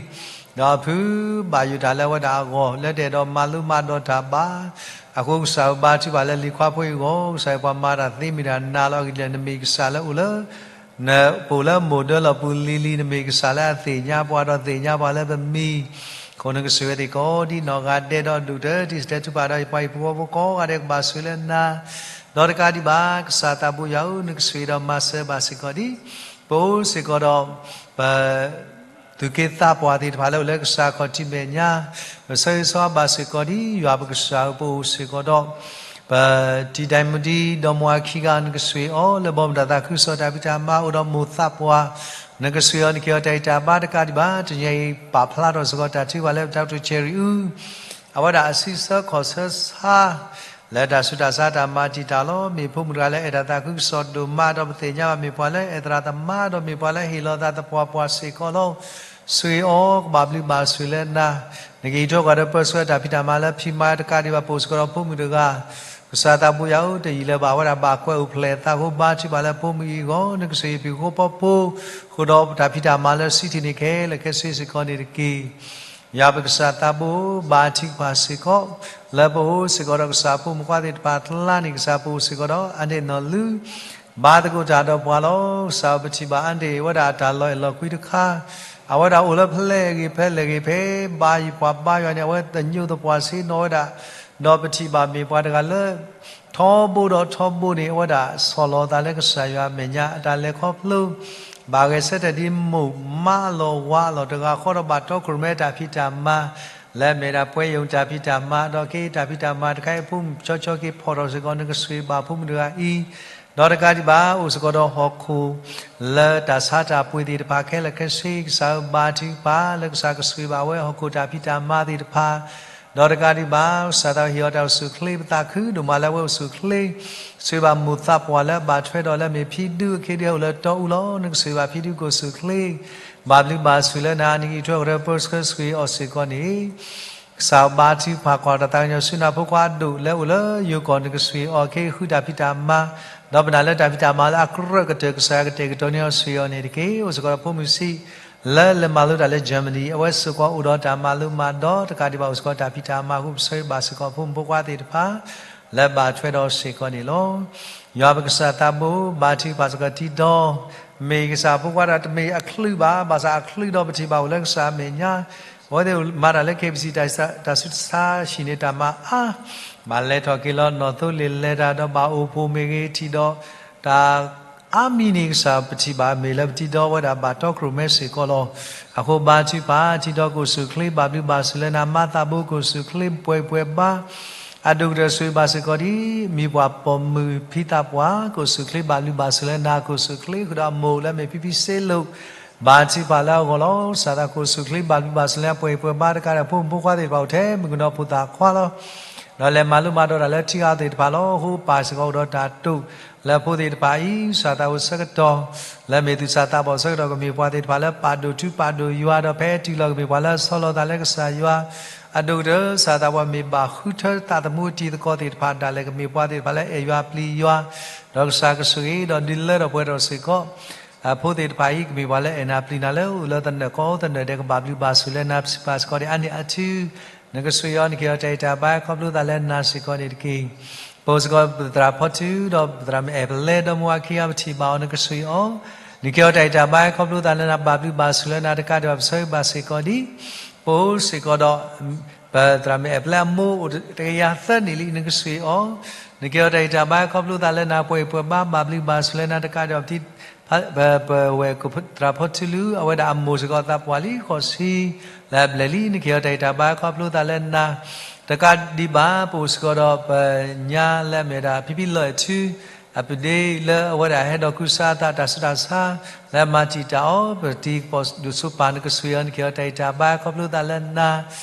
ဒီးဖုဘၣ်ယိၣ်တၢ်လၢအဝဲဒၣ်အဂီၢ် လၢတအဲၣ်ဒိးမၤလိမၤဒိးတၢ်ဘၣ်, အဃိကစၢ်ဧၢ ဘါထုကဖၣ်လၢလံၤခွါဖိအံၤအဂီၢ် ကစၢ်အံၤပှၤမၤတၢ်သ့မ့ၢ်တၢ်နၤလီၤအဂ့ၢ်ဒ်လဲၣ် နမ့ၢ်ကစၢ်လၢအိၣ်လၢ နပအိၣ်လၢမိၢ်ဒၢလီၢ်ပူၤလံၤလံၤ နမ့ၢ်ကစၢ်လၢအသ့ၣ်ညါပှၤဒီးသ့ၣ်ညါပှၤလၢပမံၤ, အဃိနကဆိၣ်ဂ့ၤသ့ၣ်ကိးဒ်နီၢ်ဂၤဒဲးဒီးဒိၣ်တၢ် တံၢ်စတဲထုကဖၣ်ဒီးယပှၤဟံၣ်ဖိဃီဖိကိးဂၤဒဲးကဘၣ်ဆိၣ်လၢနၤ, ဒီးတကးဒံးဘၣ် ကစၢ်သးဘိယွၤဧၢ နကဆိၣ်ဂ့ၤဒီးမၤစၢၤဘၣ်စ့ၢ်ကီးဒ် ပအိၣ်စ့ၢ်ကီးဒီး ပ သူၣ်က့သးပှၢ်သ့ၣ်တဖၣ်လၢအိၣ်လၢကစၢ်ခီၣ်ထံးမဲာ်ညါ, ပဆၢဂ့ၤဆၢဝါဘၣ်စ့ၢ်ကီးဒ် ယွၤပကစၢ်ဧၢ ပအိၣ်စ့ၢ်ကီးဒီး ပတံၤဒၣ်မူဒံး ဒီမါဝၤခံဂၤ နကဆိၣ်ဂ့ၤအီၤ လၢဘီမုၢ်တၢ်သးခုကစီၣ်တၢ်ဖံးတၢ်မၤအိၣ်ဒီးမိၢ်သးပှၢ်, နကဆိၣ်ဂ့ၤအီၤ နကဟ့ၣ်အီၤတၢ်ဂံၢ်တၢ်ဘါတကးဒံးဘၣ် တနံၤအံၤ ပာ်ဖျါထီၣ်စ့ၢ်ကီးတၢ်ထုကဖၣ်လၢပတၢ်အိၣ်ဖှိၣ် Cherry အူ အဝဲဒၣ်အဆံဆၢခီၣ်ဆၢဆါ လၢတၢ်ဆူးတၢ်ဆါတၢ်မၤတံာ်တာ်လီၤ. မ့ၢ်ဖိမုၣ်တဂၤလၢအဲၣ်တၢ်သးခုကစီၣ်ဒိၣ်မး ဒီးပသ့ၣ်ညါဘၣ်မ့ၢ်ပှၤလၢအဲၣ်သရၣ်သမါ ဒီးမ့ၢ်ပှၤလၢဟ့ၣ်လီၤသးသပှၢ်ပှၢ်စ့ၢ်ကီးလီၤ. ဆိၣ်ဂ့ၤအီၤ ကဘၣ်ဘျုးဘၣ်ဆိၣ်လၢနၤ, နကဟံးထီၣ်ကွၢ်ဒီးပၢဆှၢတၢ်ဖံးတၢ်မၤလၢဖံးမၤတကးဒံးဘၣ် ပအိၣ်စ့ၢ်ကီးဒီးဖိမုၣ်တဂၤ ကစၢ်သးဘိယွၤဧၢ တယံာ်လၢၤဘၣ် အဝဲဒၣ်ဘၣ်ကွဲးအိၣ်ဖျဲၣ်အသးအဃိ ဘါထုကဖၣ်လၢဖိမုၣ်အံၤအဂီၢ် နကဆိၣ်ဂ့ၤဟံၣ်ဖိဃီဖိ ဃုာ်ဒီးတၢ်ဖံးတၢ်မၤလၢစုထံၣ်န့ၣ်ခဲလၢာ်ခဲဆ့စ့ၢ်ကီးန့ၣ်တက့ၢ်. ယွၤပကစၢ်သးဘိ ဘါထုကဖၣ်စ့ၢ်ကီး လၢပအိၣ်စ့ၢ်ကီးဒီးကစၢ်ဖိမုၣ်ဖိခွါသ့ၣ်တဖၣ်အကျါန့ၣ် ကစၢ်ပအိၣ်စ့ၢ်ကီးဒီးအန့ၣ်နီၢ်လုၢ် ဘါသကိးတၢ်ဒီးပှၤလီၤ. ကစၢ်ပထံၣ်ဘၣ်အါန့ၣ် အဝဲဒၣ်အတၢ်လီၤအဲၣ်လီၤကွံတခါ အဝဲဒၣ်အိၣ်လၢဖဲလဲၣ်ဂ့ၤဖဲလဲၣ်ဂ့ၤ ဖဲဘါယွၤပှၤဘါယွၤန့ၣ် အဝဲသညိးသပှၢ်စ့ၢ်နီၣ်ဝဲဒၣ် ဒီးပထံၣ်ဘၣ်မ့ၢ်ပှၤတဂၤလၢ ထီဘိဒီးထီဘိန့ၣ် အဝဲဒၣ်ဆီၣ်လီၤသးလၢကစၢ်ယွၤအမဲာ်ညါ အတၢ်လဲၤခီဖျိ ဘၣ်ဂဲၤဆၢထၢၣ်ဒ်မိၢ်မါအလီၢ်ဝၤအလီၢ်တဂၤဃီဒီး ဘၣ်တီခိၣ်ရိၣ်မဲတၢ်ဖံးတၢ်မၤ လၢအမ့ၢ်ဒၣ်ပှဲၤယိာ်တၢ်ဖံးတၢ်မၤ ဒီးက့တၢ်ဖံးတၢ်မၤတခါအံၤ ဖိမုၣ်ကၠီကၠီက့ၤဖီၣ်ထီၣ်စ့ၢ်ကီး နကဆိၣ်ဂ့ၤဘၣ်ဖိမုၣ်တဂၤအံၤ ဒီးတကးဒံးဘၣ် အိၣ်စ့ၢ်ကီးဒီးဟီၣ်ခိၣ် လၢတၢ်ဆါတၢ်ပှ့ၤသ့ၣ်တဖၣ်ခဲလၢာ်ခဲဆ့ ကစၢ်ဧၢ ဘါထုကဖၣ်လၢကစၢ်ကဆိၣ်ဂ့ၤဘၣ်ဝဲဟီၣ်ခိၣ်တၢ်ဖံးတၢ်မၤသ့ၣ်တဖၣ် ဒီးတကးဒံးဘၣ် ကစၢ်သးဟ့ၣ်အီၤတၢ်အိၣ်ဆူၣ်အိၣ်ချ့ ပသးခုဒိၣ်မးလၢအဝဲအိၣ်ဆူၣ်အိၣ်ချ့ ဆိၣ်ဂ့ၤဘၣ်မိၢ်သးပှၢ်လၢအဘၣ်ထွဲဒီးလၢအမ့ၢ်ဖံဒုအခ့ဒုဟဲအိၣ်လၢတီအူလီၤ. နကဆိၣ်ဂ့ၤဘၣ်ဖံဒုကအိၣ်ဆူၣ်အိၣ်ချ့ ဘၣ်ဘျုးဘၣ်ဆိၣ်လၢနၤ နကဟံးထီၣ်ကရၢပၢဆှၢဆိၣ်ဂ့ၤအီၤစ့ၢ်ကီးန့ၣ် ကစၢ်ဘါထုကဖၣ်ကွၢ်တၢ်သးကညီၤဆူနၤဖိခွါအဒိၣ်လၢအိၣ်လၢယိၤကီၢ် နကဆိၣ်ဂ့ၤအီၤခဲအံၤဃုတၢ်ဖံးတၢ်မၤ ဒီးပနာ်လၢတၢ်ဖံးတၢ်မၤလၢအကြၢးကတၢၢ် ကစၢ်ယွၤကတဲာ်ကတီၤန့ၢ်အီၤဆိၣ်ဂ့ၤအီၤန့ၣ်တက့ၢ်. အိၣ်စ့ၢ်ကီးဒီးဖိမုၣ်ဆံး လၢလဲၤမၤလိတၢ်လၢ Germany အဝဲစ့ၢ်ကီးအိၣ်ဒီးတၢ်မၤလိမၤဒိးတကးဒံးဘၣ် အိၣ်စ့ၢ်ကီးတၢ်ဖံးတၢ်မၤအဃိ ပဆၢဂ့ၤဘၣ်စ့ၢ်ကီးဖိမုၣ်ဖိခွါသ့ၣ်တဖၣ် လၢဘၣ်ထွဲဒီးစ့ၢ်ကီးန့ၣ်လီၤ. ယွၤပကစၢ်သးဘိ ဘါထုကဖၣ်စ့ၢ်ကီးတံၤဒီး, မ့ၢ်ကစၢ်ဖိခွါတၢ်တမ့ၢ်အချုးဘၣ်, ဘၣ်ဆၣ်အချုးဒီးပထံၣ်ဘၣ်အိၣ်လၢကစၢ်အမဲာ်ညါ, အဝဲသ့ၣ်မၤတၢ်လၢ KBC တၢ်ဆူးတၢ်ဆါဟံၣ်န့ၣ် တၢ်မၤအါ, ဘၣ်လဲၤထီၣ်က့ၤလီၤနီၢ်သိလ့ၣ်လဲၤတၢ်ဒီးဘၣ်အိၣ်ဖှိၣ်မ့ၢ်ဂ့ၤ ထံၣ်ဒီးတၢ် အါမံၤန့ၣ်ကစၢ်ပထံၣ်ဘၣ်မ့ၢ်လၢပတံၤဒီးဝဲဒၣ်ဘၣ်တီခိၣ်ရိၣ်မဲစ့ၢ်ကီးလီၤ. အဃိဘါထုကဖၣ်တံၤဒီး ကအိၣ်ဆူၣ်အိၣ်ချ့ ဘၣ်ဘျုးဘၣ်ဆိၣ်လၢနၤ မၤသးဘိ ကအိၣ်ဆူၣ်အိၣ်ချ့ ပှဲၤပှဲၤဘါ, အဒိၣ်ကတၢၢ်ဆိၣ်ဂ့ၤဘၣ်စ့ၢ်ကီးဒ် မံၤပှၢ်ပိာ်မုၣ်ဖံသးပှၢ် ကအိၣ်ဆူၣ်အိၣ်ချ့ ဘၣ်ဘျုးဘၣ်ဆိၣ်လၢနၤ ကအိၣ်ဆူၣ်အိၣ်ချ့ဃုာ်ဒီးအမိၢ်လၢအမ့ၢ်ဖံဖံစ့လိာ် ဘါထုကဖၣ်လၢအဂီၢ်လီၤ. ကစၢ်သးကအိၣ်ဆူၣ်အိၣ်ချ့ ဘၣ်ဘျုးဘၣ်ဆိၣ်လၢနၤ ပှဲၤပှဲၤဘါတကးဒီး ဖိမုၣ်ဖိခွါသ့ၣ်တဖၣ်အိၣ်ထဲ မုၣ်ကနီၤဖိသၣ်ခွါလီၤ. ဒီးလဲၤမၤလိမၤဒိးတၢ်လၢထံဂၤသ့ၣ်တဖၣ်လီၤ. အဃိပၢ်စ့ၢ်ကီးအိၣ်ဒီးတၢ်တိာ် လၢဖိသ့ၣ်တဖၣ်အံၤ ကစၢ်သးအိၣ်ဆၢကတီၢ် လၢမ့ၢ်သူၣ်စၢ်သးဘီၣ်ဆၢကတီၢ် ကမ့ၢ်ပှၤသ့ၣ်တဖၣ်လၢပာ်ဒိၣ်ထူပာ်ဒိၣ်ယွၤ ဒီးဖဲတုၤလီၤကမ့ၢ်ပှၤလၢအဆီလီၤသးလၢကစၢ်ယွၤ အဒိၣ်ကတၢၢ် ကစၢ်သးဘိမ့ၢ်ဘၣ်ဃုထၢသးသမူတံၤသကိးသ့ၣ်တဖၣ်ဒၣ်လဲာ် ကမ့ၢ်ပှၤသ့ၣ်တဖၣ်လၢအဲၣ်ယွၤပျံၤယွၤ ဒီးကစၢ်ကဆိၣ်ဂ့ၤဒီးဒုးလၢထီၣ်ပှဲၤထီၣ်စ့ၢ်ကီး အဖိသ့ၣ်တဖၣ်အံၤ ကမ့ၢ်ပှၤလၢအဲၣ်နၤပျံၤနၤလၢအိၣ်လၢသနၢၣ်ကီသနၢၣ်ဒဲး ကဘၣ်ဘျုးဘၣ်ဆိၣ်လၢနၤ ပစံးဘၣ်စ့ၢ်ကီးဒ်အါန့ၢ်အထံ နကဆိၣ်ဂ့ၤအီၤ နကဟ့ၣ်အီၤတၢ်ဂံၢ်တၢ်ဘါ ခီဖျိသးလၢနၤစ့ၢ်ကီးန့ၣ်တက့ၢ်. ပအိၣ်စ့ၢ်ကီးပသရၣ်ဖီထူဒီးပသရၣ်မုၣ်အဲၣ်ပလဲ ဒီမါဝၤခံဂၤ ပထံၣ်ဘၣ်အီၤ နကဆိၣ်ဂ့ၤအီၤ နကဟ့ၣ်အီၤတၢ်ဂံၢ်တၢ်ဘါ ခီဖျိသးလၢနၤ ဘၣ်ဘျုးဘၣ်ဆိၣ်လၢနၤတကးဒံးဘၣ် ပဆၢဂ့ၤဘၣ်စ့ၢ်ကီးဒ် ပအိၣ်စ့ၢ်ကီးဒီး ပသရၣ်မုၣ်အဲၣ်ပလဲအမိၢ်အိၣ်တကယၤသၢနံၣ်လံ နကဆိၣ်ဂ့ၤအီၤ နကဟ့ၣ်အီၤတၢ်ဂံၢ်တၢ်ဘါ ခီဖျိသးလၢနၤ ပှဲၤပှဲၤဘါ ဘၣ်ဘျုးဘၣ်ဆိၣ်လၢနၤတကးဒံးဘၣ် ပဝဲၢ်သရၣ်ဖီထူလံ အဝဲဒၣ်အမိၢ်စ့ၢ်ကီးသးပှၢ်လံဃိးဆံ လၢအဘျဲၣ်လံ နကဟ့ၣ်အီၤတၢ်ဂံၢ်တၢ်ဘါ ခီဖျိသးလၢနၤ တကးဒံးဘၣ် ပအိၣ်စ့ၢ်ကီးဒီးပညါလၢအမ့ၢ်ဝဲဒၣ် ဖံဖံလီၤအဲၣ်ထူ အပုၢ်ဒ့လၢအဝဲဒၣ်ဟဲဒီးကုၢ်ဆါအသး တၢ်ဆူးတၢ်ဆါ လၢအမၤတံာ်တာ်အီၤ ပတံၤကပီၤဒိၣ်စိပၢ် နကဆိၣ်ဂ့ၤအီၤ နကဟ့ၣ်အီၤတၢ်ဂံၢ်တၢ်ဘါ ခီဖျိသးလၢနၤ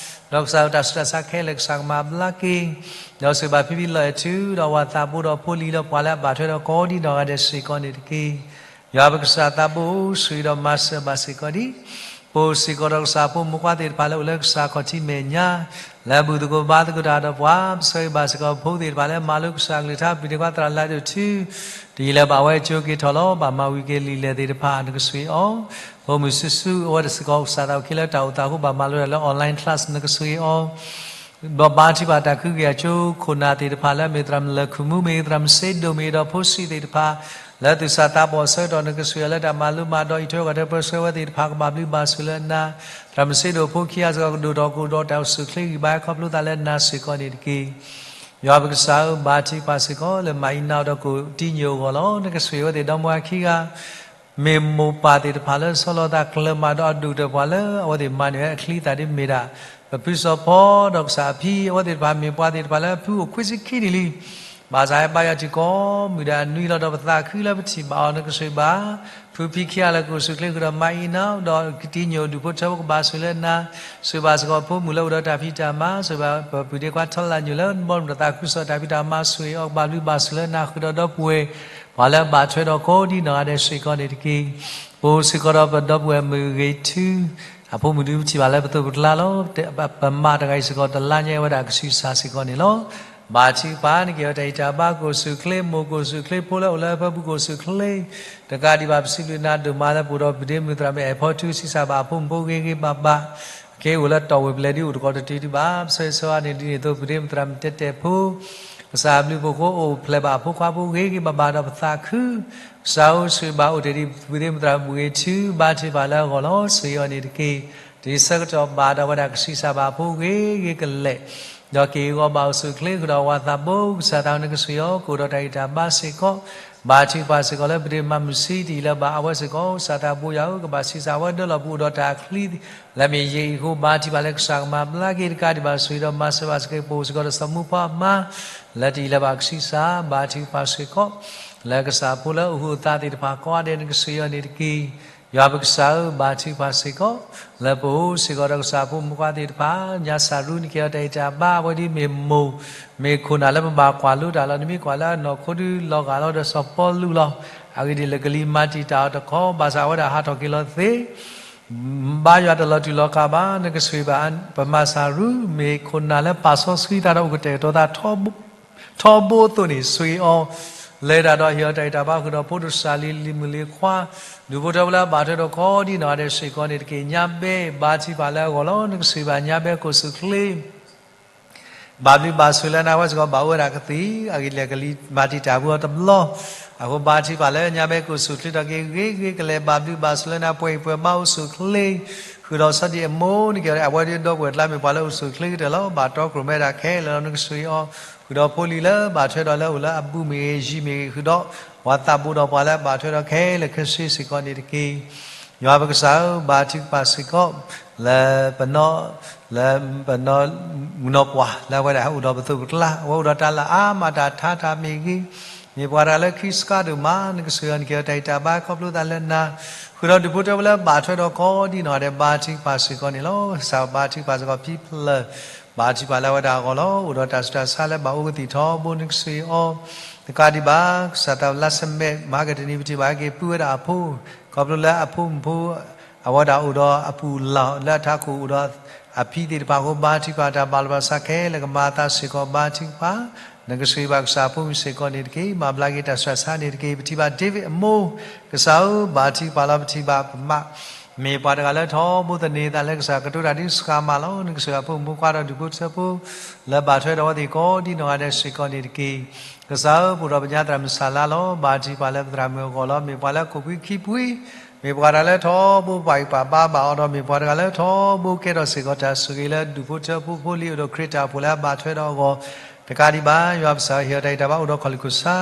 ဒီးကစၢ်ယွၤတၢ်ဆူးတၢ်ဆါခဲလၢာ် ကစၢ်ကမၤဘျါက့ၤ ဒီးဆိၣ်ဂ့ၤဘၣ်ဖံဖံလီၤအဲၣ်ထူ ဒီးဝၤသးဘိဒီးဖိလံၤဒီးပှၤလၢအဘၣ်ထွဲဒီးကိးဒံနီၢ်ဂၤဒဲးစ့ၢ်ကီးန့ၣ်တက့ၢ်. ယွၤပကစၢ်သးဘိ ဆိၣ်ဂ့ၤဒီးမၤစၢၤဘၣ်စ့ၢ်ကီးဒံး ပအိၣ်စ့ၢ်ကီးဒီးကစၢ်ဖိမုၣ်ဖိခွါသ့ၣ်တဖၣ်လၢအိၣ်လၢကစၢ်ခီၣ်ထံးမဲာ်ညါ လၢအဘူၣ်သကိးဘါသကိးတၢ်ဒီးပှၤ ပဆၢဂ့ၤဘၣ်စ့ၢ်ကီးဖိသ့ၣ်တဖၣ်လၢမၤလိကစၢ်အကလုၢ်ကထါ ပုၢ်ဒ့ခွါသရၣ်လါဒိၣ်ထူ တယံာ်လၢၤဘၣ် အဝဲကၠိက့ၤထီၣ်လီၤ ဘၣ်မၤဝံၤက့ၤလံာ်လဲၢ်သ့ၣ်တဖၣ် နကဆိၣ်ဂ့ၤအီၤ ဖိမုၣ်စုစု အဝဲတစ့ၢ်ကီးကစၢ်သးအိၣ်ခံလၢတၢ်အိၣ်သးအဃိ ဘၣ်မၤလိတၢ်လၢ online class နကဆိၣ်ဂ့ၤအီၤ ဒီးဘါထုကဖၣ်တၢ်ကဟုကယာ်ကၠိခိၣ်နၢ်သ့ၣ်တဖၣ်လၢအမ့ၢ်သရၣ်မုၣ်လၢၢ်ခုၣ်မူ မ့ၢ်သရၣ်မုၣ်စ့ဒိၣ်မ့ၢ်ဒီးဖိဆံးသ့ၣ်တဖၣ် လၢသူၣ်စၢ်သးဘီၣ်ဆၢကတီၢ် နကဆိၣ်ဂ့ၤအီၤလၢတၢ်မၤလိမၤဒိး အံးထွဲကွၢ်ထွဲပၢဆှၢဝဲသ့ၣ်တဖၣ် ကဘၣ်ဘျုးဘၣ်ဆိၣ်လၢနၤ သရၣ်မုၣ်စ့ဒိၣ်ဖိခံဂၤစ့ၢ်ကီး ကဒိၣ်ထီၣ်ကအိၣ်ဒီးတၢ်အိၣ်ဆူၣ်အိၣ်ချ့ဂံၢ်ဘါ ခီဖျိသးလၢနၤစ့ၢ်ကီးန့ၣ်တက့ၢ်. ယွၤပကစၢ်ဧၢ ဘါထုကဖၣ်စ့ၢ်ကီးလၢမၤအံၤနၤဒီးကအိၣ်တံာ်ညိၣ်အဂီၢ်လီၤ. နကဆိၣ်ဂ့ၤဝဲသ့ၣ်ဒီမါဝၤခံဂၤ မ့ၢ်မိၢ်ပၢ်သ့ၣ်တဖၣ်လၢဆီလီၤသးကျၢၤမးဒီးအဒိၣ်ကတၢၢ်ပှၤလၢအဝဲသ့ၣ်မၤန့ၢ်ဝဲအချံသၣ်ဒ်မ့ၢ်ဒၣ် ပဖုစီၤဖီဒီးကစၢ်အဖံ အဝဲသ့ၣ်တဖၣ်မ့ၢ်ပှၤသ့ၣ်တဖၣ်လၢအဖုအိၣ်ခွံဆံခံနံၣ်လံ ဘၣ်ဆၣ်ဟဲဘါယွၤထံကီၢ်မုၢ်ဒီးအနွံလီၤဒီးပသးခုလၢပထံၣ်ဘၣ်အီၤ နကဆိၣ်ဂ့ၤဘၣ် ဖုဖံခံဂၤလၢကအိၣ်ဆူၣ်အိၣ်ချ့ဃုာ်ဒီးမၤအံၤနၤဒီးကတံာ်ညိၣ်ဒူၣ်ဖိထၢဖိ ကဘၣ်ဆိၣ်လၢနၤ ဆိၣ်ဂ့ၤဘၣ်စ့ၢ်ကီးဖိမုၣ်လၢအိၣ်ဒီးတၢ်ဖံးတၢ်မၤ ဆိၣ်ဂ့ၤဘၣ်ပပုၢ်ဒ့ခွါထီလၢ်ညိၣ်လၢဘီမုၢ်ဒီးသးခုကစီၣ်တၢ်ဖံးတၢ်မၤ ဆိၣ်ဂ့ၤအီၤ ကဘၣ်ဘျုးဘၣ်ဆိၣ်လၢနၤဃုာ်ဒီးဒီပုၢ်ဝဲၢ် ပှၤလၢအဘၣ်ထွဲဒီးကိးဒံနီၢ်ဂၤဒဲးစ့ၢ်ကီးန့ၣ်တက့ၢ်. ပအိၣ်စ့ၢ်ကီးဒီးပဒီပုၢ်ဝဲၢ်မုၣ်ဂ့ၤထူ အဖိမုၣ်ဒုးပထံၣ်ဘၣ်လၢပသိးပကျါလီၤ. ပမါတဂၤအံၤစ့ၢ်ကီးတလါညါအဝဲဒၣ်ကဆံးစၢ်စ့ၢ်ကီးန့ၣ်လီၤ. ဘါထုကဖၣ် နကဟ့ၣ်အီၤတၢ်ဂံၢ်တၢ်ဘါ ကအိၣ်ဆူၣ်အိၣ်ချ့ မိၢ်ကအိၣ်ဆူၣ်အိၣ်ချ့ ဖိလၢအိၣ်လၢဟၢဖၢပူၤကအိၣ်ဆူၣ်အိၣ်ချ့ တကးဒံးဘၣ် ပစံးဘျုးနၤဒိၣ်မးလၢပအိၣ်ဒီးပုၢ်ဒ့မုၣ်သရၣ်မုၣ်အဲၣ်ဖီထူ ဆံးစၢ်ဘၣ်အဖိမုၣ်ဖိဂ့ၤဂ့ၤဘၣ်ဘၣ် က့ၤအိၣ်လၢတီၢ်ဝ့ၢ်ပလဲၤဒ်အိၣ်တကိးတတုၤဒံးဘၣ် ပဆၢဂ့ၤဆၢဝါန့ၣ်ဒ်န့ၣ်အသိး ပုၢ်ဒ့မုၣ်သရၣ်မုၣ်တဲတဲာ်ဖိ ကစၢ်အဘျုးအဖှိၣ်အဃိ အိၣ်ဖျဲၣ်ဘၣ်အဖိခွါဖိဂ့ၤဂ့ၤဘၣ်ဘၣ်ဒီးပသးခု ကစၢ်ဧၢဆိၣ်ဂ့ၤဘၣ်အိၣ်တ့ၢ်ဒံး ပုၢ်ဒ့မုၣ်သရၣ်မုၣ်ဂ့ၤထူ ဘါထုကဖၣ်လၢအဂီၢ်လီၤ. ဆိၣ်ဂ့ၤအီၤန့ၣ်တက့ၢ်. တဆၢကတီၢ်ဘၣ်ဒီးဝဲဒၣ်ကဆံးစၢ်ဘၣ်အဖိဂ့ၤဂ့ၤကလဲာ် ဒီးက့ၤအဂီၢ်ဘၣ်အိၣ်ဆူၣ်အိၣ်ချ့ ဃုာ်ဒီးဝၤသးဘိ ကစၢ်သးနကဆိၣ်ဂ့ၤအီၤ ကအိၣ်ဒီးတၢ်ဂံၢ်တၢ်ဘါစ့ၢ်ကီး ဘါထုကဖၣ်စ့ၢ်ကီးလၢပုၢ်ဒ့မုၣ်မုၢ်ဆံး တယံာ်လၢၤဘၣ် အဝဲစ့ၢ်ကီး ကစၢ်သးဘိယွၤဧၢ ကဘၣ်ဆံးစၢ်ဝဲဒၢလီၤ ပအိၣ်ဒီးတၢ်အချံ လၢမ့ၢ်ယဲအံၤအဃိ ဘါထုကဖၣ်လၢကစၢ်ကမၤဘျါက့ၤတကးဒံးဘၣ် ဆိၣ်ဂ့ၤဒီးမၤစၢၤဘၣ်စ့ၢ်ကီး ပအိၣ်စ့ၢ်ကီးဒီးစီၤမူဖီအမါ လၢတယံာ်လၢၤဘၣ်ကဆံးစၢ် ဘါထုကဖၣ်စ့ၢ်ကီး လၢကစၢ်ဖိလၢအိၣ်ဃုာ်အသးသ့ၣ်တဖၣ်ကိးဂၤဒဲး နကဆိၣ်ဂ့ၤအီၤန့ၣ်တက့ၢ်. ယွၤပကစၢ်ဧၢ ဘါထုကဖၣ်စ့ၢ်ကီး လၢပအိၣ်စ့ၢ်ကီးဒီးကစၢ်ဖိမုၣ်ခွါသ့ၣ်တဖၣ် ညါစၢ်ရူ နကဟ့ၣ်အီၤတၢ်ဂံၢ်တၢ်ဘါ အဝဲဒ်မ့ၢ်မိၢ် မ့ၢ်ခိၣ်နၢ်လၢပဘၣ်ကွၢ်လိတၢ်လီၤ. နမ့ၢ်ကွၢ်လၢအနီၢ်ခိဒုးလီၤဂာ်လီၤဒီးစီၤပီလူးလီၤ. အဂ့ၢ်ဒ်အံၤ လၢကလံၤမၤတံာ်တာ်အီၤတခီ ဘၣ်ဆၣ်အဝဲဒၣ်ဟးထီၣ်က့ၤလီၤသ့ ဘါယွၤတလီၤတူာ်လီၤကာ်ဘၣ် နကဆိၣ်ဂ့ၤဘၣ် ပမၤစၢ်ရူ မ့ၢ်ခိၣ်နၢ်လၢပာ်စီဆှံသးဒီးအိၣ်ကတဲာ်ကတီၤသး ထီဘိအသိးန့ၣ် ဆိၣ်ဂ့ၤအီၤ လၢတၢ်ဒီးဟ့ၣ်အီၤတၢ်ဂံၢ်တၢ်ဘါဃုာ်ဒီးဖိဒိၣ်စၢ်လံၤ လံၤမုၣ်လံၤခွါ ဒူၣ်ဖိထၢဖိလၢအဘၣ်ထွဲဒီးကိးဒံနီၢ်ဂၤဒဲးစ့ၢ်ကီးန့ၣ်တက့ၢ်. ညါဘဲ ဘါထုကဖၣ်လၢအဂီၢ်လီၤ. နကဆိၣ်ဂ့ၤဘၣ်ညါဘဲ ကအိၣ်ဆူၣ်အိၣ်ချ့ ဘၣ်ဘျုးဘၣ်ဆိၣ်လၢနၤ အဝဲစ့ၢ်ကီးဘၣ်အိၣ်ဝဲဒၣ်ကသံၣ် အဂ့ၢ်လဲၣ်ကလံၤ မၤတံာ်တာ်ပှၤအီၤတဘျီ, အဃိဘါထုကဖၣ်လၢညါမ့ၢ်ကအိၣ်ဆူၣ်ချ့ထီၣ်က့ၤဂ့ၤဂ့ၤကလဲာ် ဘၣ်ဘျုးဘၣ်ဆိၣ်လၢနၤ ပှဲၤအံၤပှဲၤဘါအိၣ်ဆူၣ်ချ့ ဃုာ်ဒီးစီၤဒံၣ်အမိၢ်န့ၣ်က့ၤ အဝဲဒၣ်ဒီပုၢ်ဝဲၢ်ကျါမ့ၢ်ပှၤလၢအိၣ်ဆူၣ်ချ့ကတၢၢ်လီၤ. ဘၣ်တီခိၣ်ရိၣ်မဲဒၣ်ခဲလၢာ်လီၤ နကဆှၢအီၤ, ဃုာ်ဒီးဖိလံၤလၢဘၣ်ထွဲဒီးလၢအိၣ်လၢအဘူးမ့ၢ်ဂ့ၤ ယံၤမ့ၢ်ဂ့ၤ ဃုာ်ဒီးပှၤသးဘိဒီးပှၤလၢအဘၣ်ထွဲဒီးခဲလၢာ်ခဲဆ့စ့ၢ်ကီးန့ၣ်တက့ၢ်. ယွၤပကစၢ်ဧၢ ဘါထုကဖၣ်စ့ၢ်ကီး လၢပနီၢ် လၢပနီၢ် မုၣ်နီၢ်ပှၢ် လၢအဝဲဒၣ်အိၣ်ဒီးပသိးပကျါ အဝဲအိၣ်ဒီးတၢ်လၢအါမးတၢ်ထါတၢ်မ့ၢ်ဂ့ၤ, မ့ၢ်ပှၤတဂၤလၢခံစခါဒိၣ်မး နကဆှၢအီၤ နကဟ့ၣ်အီၤတၢ်ဂံၢ်တၢ်ဘါခီဖျိသးလၢနၤ, ဃုာ်ဒီးဒူၣ်ဖိထၢဖိလၢဘၣ်ထွဲဒီးကိးဒံနီၢ်ဂၤဒဲး ဘါထုကဖၣ်စ့ၢ်ကီးန့ၣ်လီၤ. ကစၢ်ဘါထုကဖၣ်စ့ၢ်ကီးဖံဖျၢၣ် ဘါထုကဖၣ်လၢအဝဲဒၣ်အဂီၢ်လီၤ. အိၣ်ဒီးတၢ်ဆူးတၢ်ဆါလၢဘၣ်အိၣ်ကသံၣ်ထီဘိ နကဆှၢအီၤ တကးဒံးဘၣ် ကစၢ်သးလါစမဲး မဟါကတနံၤ ပထံၣ်ဘၣ်ဟဲက့ၤပုၢ်ဝဲဒၣ်အဖိ, ခီဖျိလၢအဖိမုၣ်ဖိ အဝဲဒၣ်အိၣ်ဒီးအပူၤလီၢ် လၢအထးခိၣ်အိၣ်ဒီးအဖံသ့ၣ်တဖၣ်အဃိ ဘါထုကဖၣ်တၢ်ဘၣ်လီၤဘၣ်ဆၣ်ခဲလၢာ် ကမၤအသးစ့ၢ်ကီး ဘါထုကဖၣ်, နကဆှၢဘၣ်ကစၢ်အဖိမုၣ်စ့ၢ်ကီးန့ၣ်တက့ၢ်. မၤဘျါက့ၤတၢ်ဆူးတၢ်ဆါန့ၣ်တက့ၢ်. ပထံၣ်ဘၣ် David အမိၢ်, ကစၢ်ဧၢ ဘါထုကဖၣ်လီၤ ပထံၣ်ဘၣ်ပမၤ မ့ၢ်ပှၤတဂၤလၢထီဘိသန့ၤသးလၢကစၢ်ကတိၤတၢ်ဒ်စှၤမးလီၤ. နကဆှၢအဖိမုၣ်ဖိခွါဒီးဒူၣ်ဖိထၢဖိ လၢဘၣ်ထွဲဒီးအဝဲသ့ၣ်ကိးဒံနီၢ်ဂၤဒဲးစ့ၢ်ကီးန့ၣ်တက့ၢ်. ကစၢ်ဧၢ ပအိၣ်ဒီးပညါသရၣ်မုၣ်စၢ်လါလီၤ. ဘါထုကဖၣ်လၢပသရၣ်မုၣ်အဂီၢ်လီၤ. မ့ၢ်ပှၤလၢခိၣ်ဖှံခံဖှံ, မ့ၢ်ပှၤတဂၤလၢထီဘိပှၤဂံၢ်ပှၤဘါဘၣ်အီၤဒီး မ့ၢ်ပှၤတဂၤလၢထီဘိကဲထီၣ်စ့ၢ်ကီးတၢ်ဆိၣ်ဂ့ၤလၢဒူၣ်ဖိထၢဖိ ဖိလံၤအိၣ်ဒီးခရံာ်တၢ်အိၣ်ဖှိၣ်လၢအဘၣ်ထွဲဒီးအဂီၢ်, တကးဒံးဘၣ် ယွၤပကစၢ်ဟ့ၣ်အီၤတၢ်ဂံၢ်တၢ်ဘါအိၣ်ဒီးခီၣ်လံၢ်ခိၣ်ဆါ,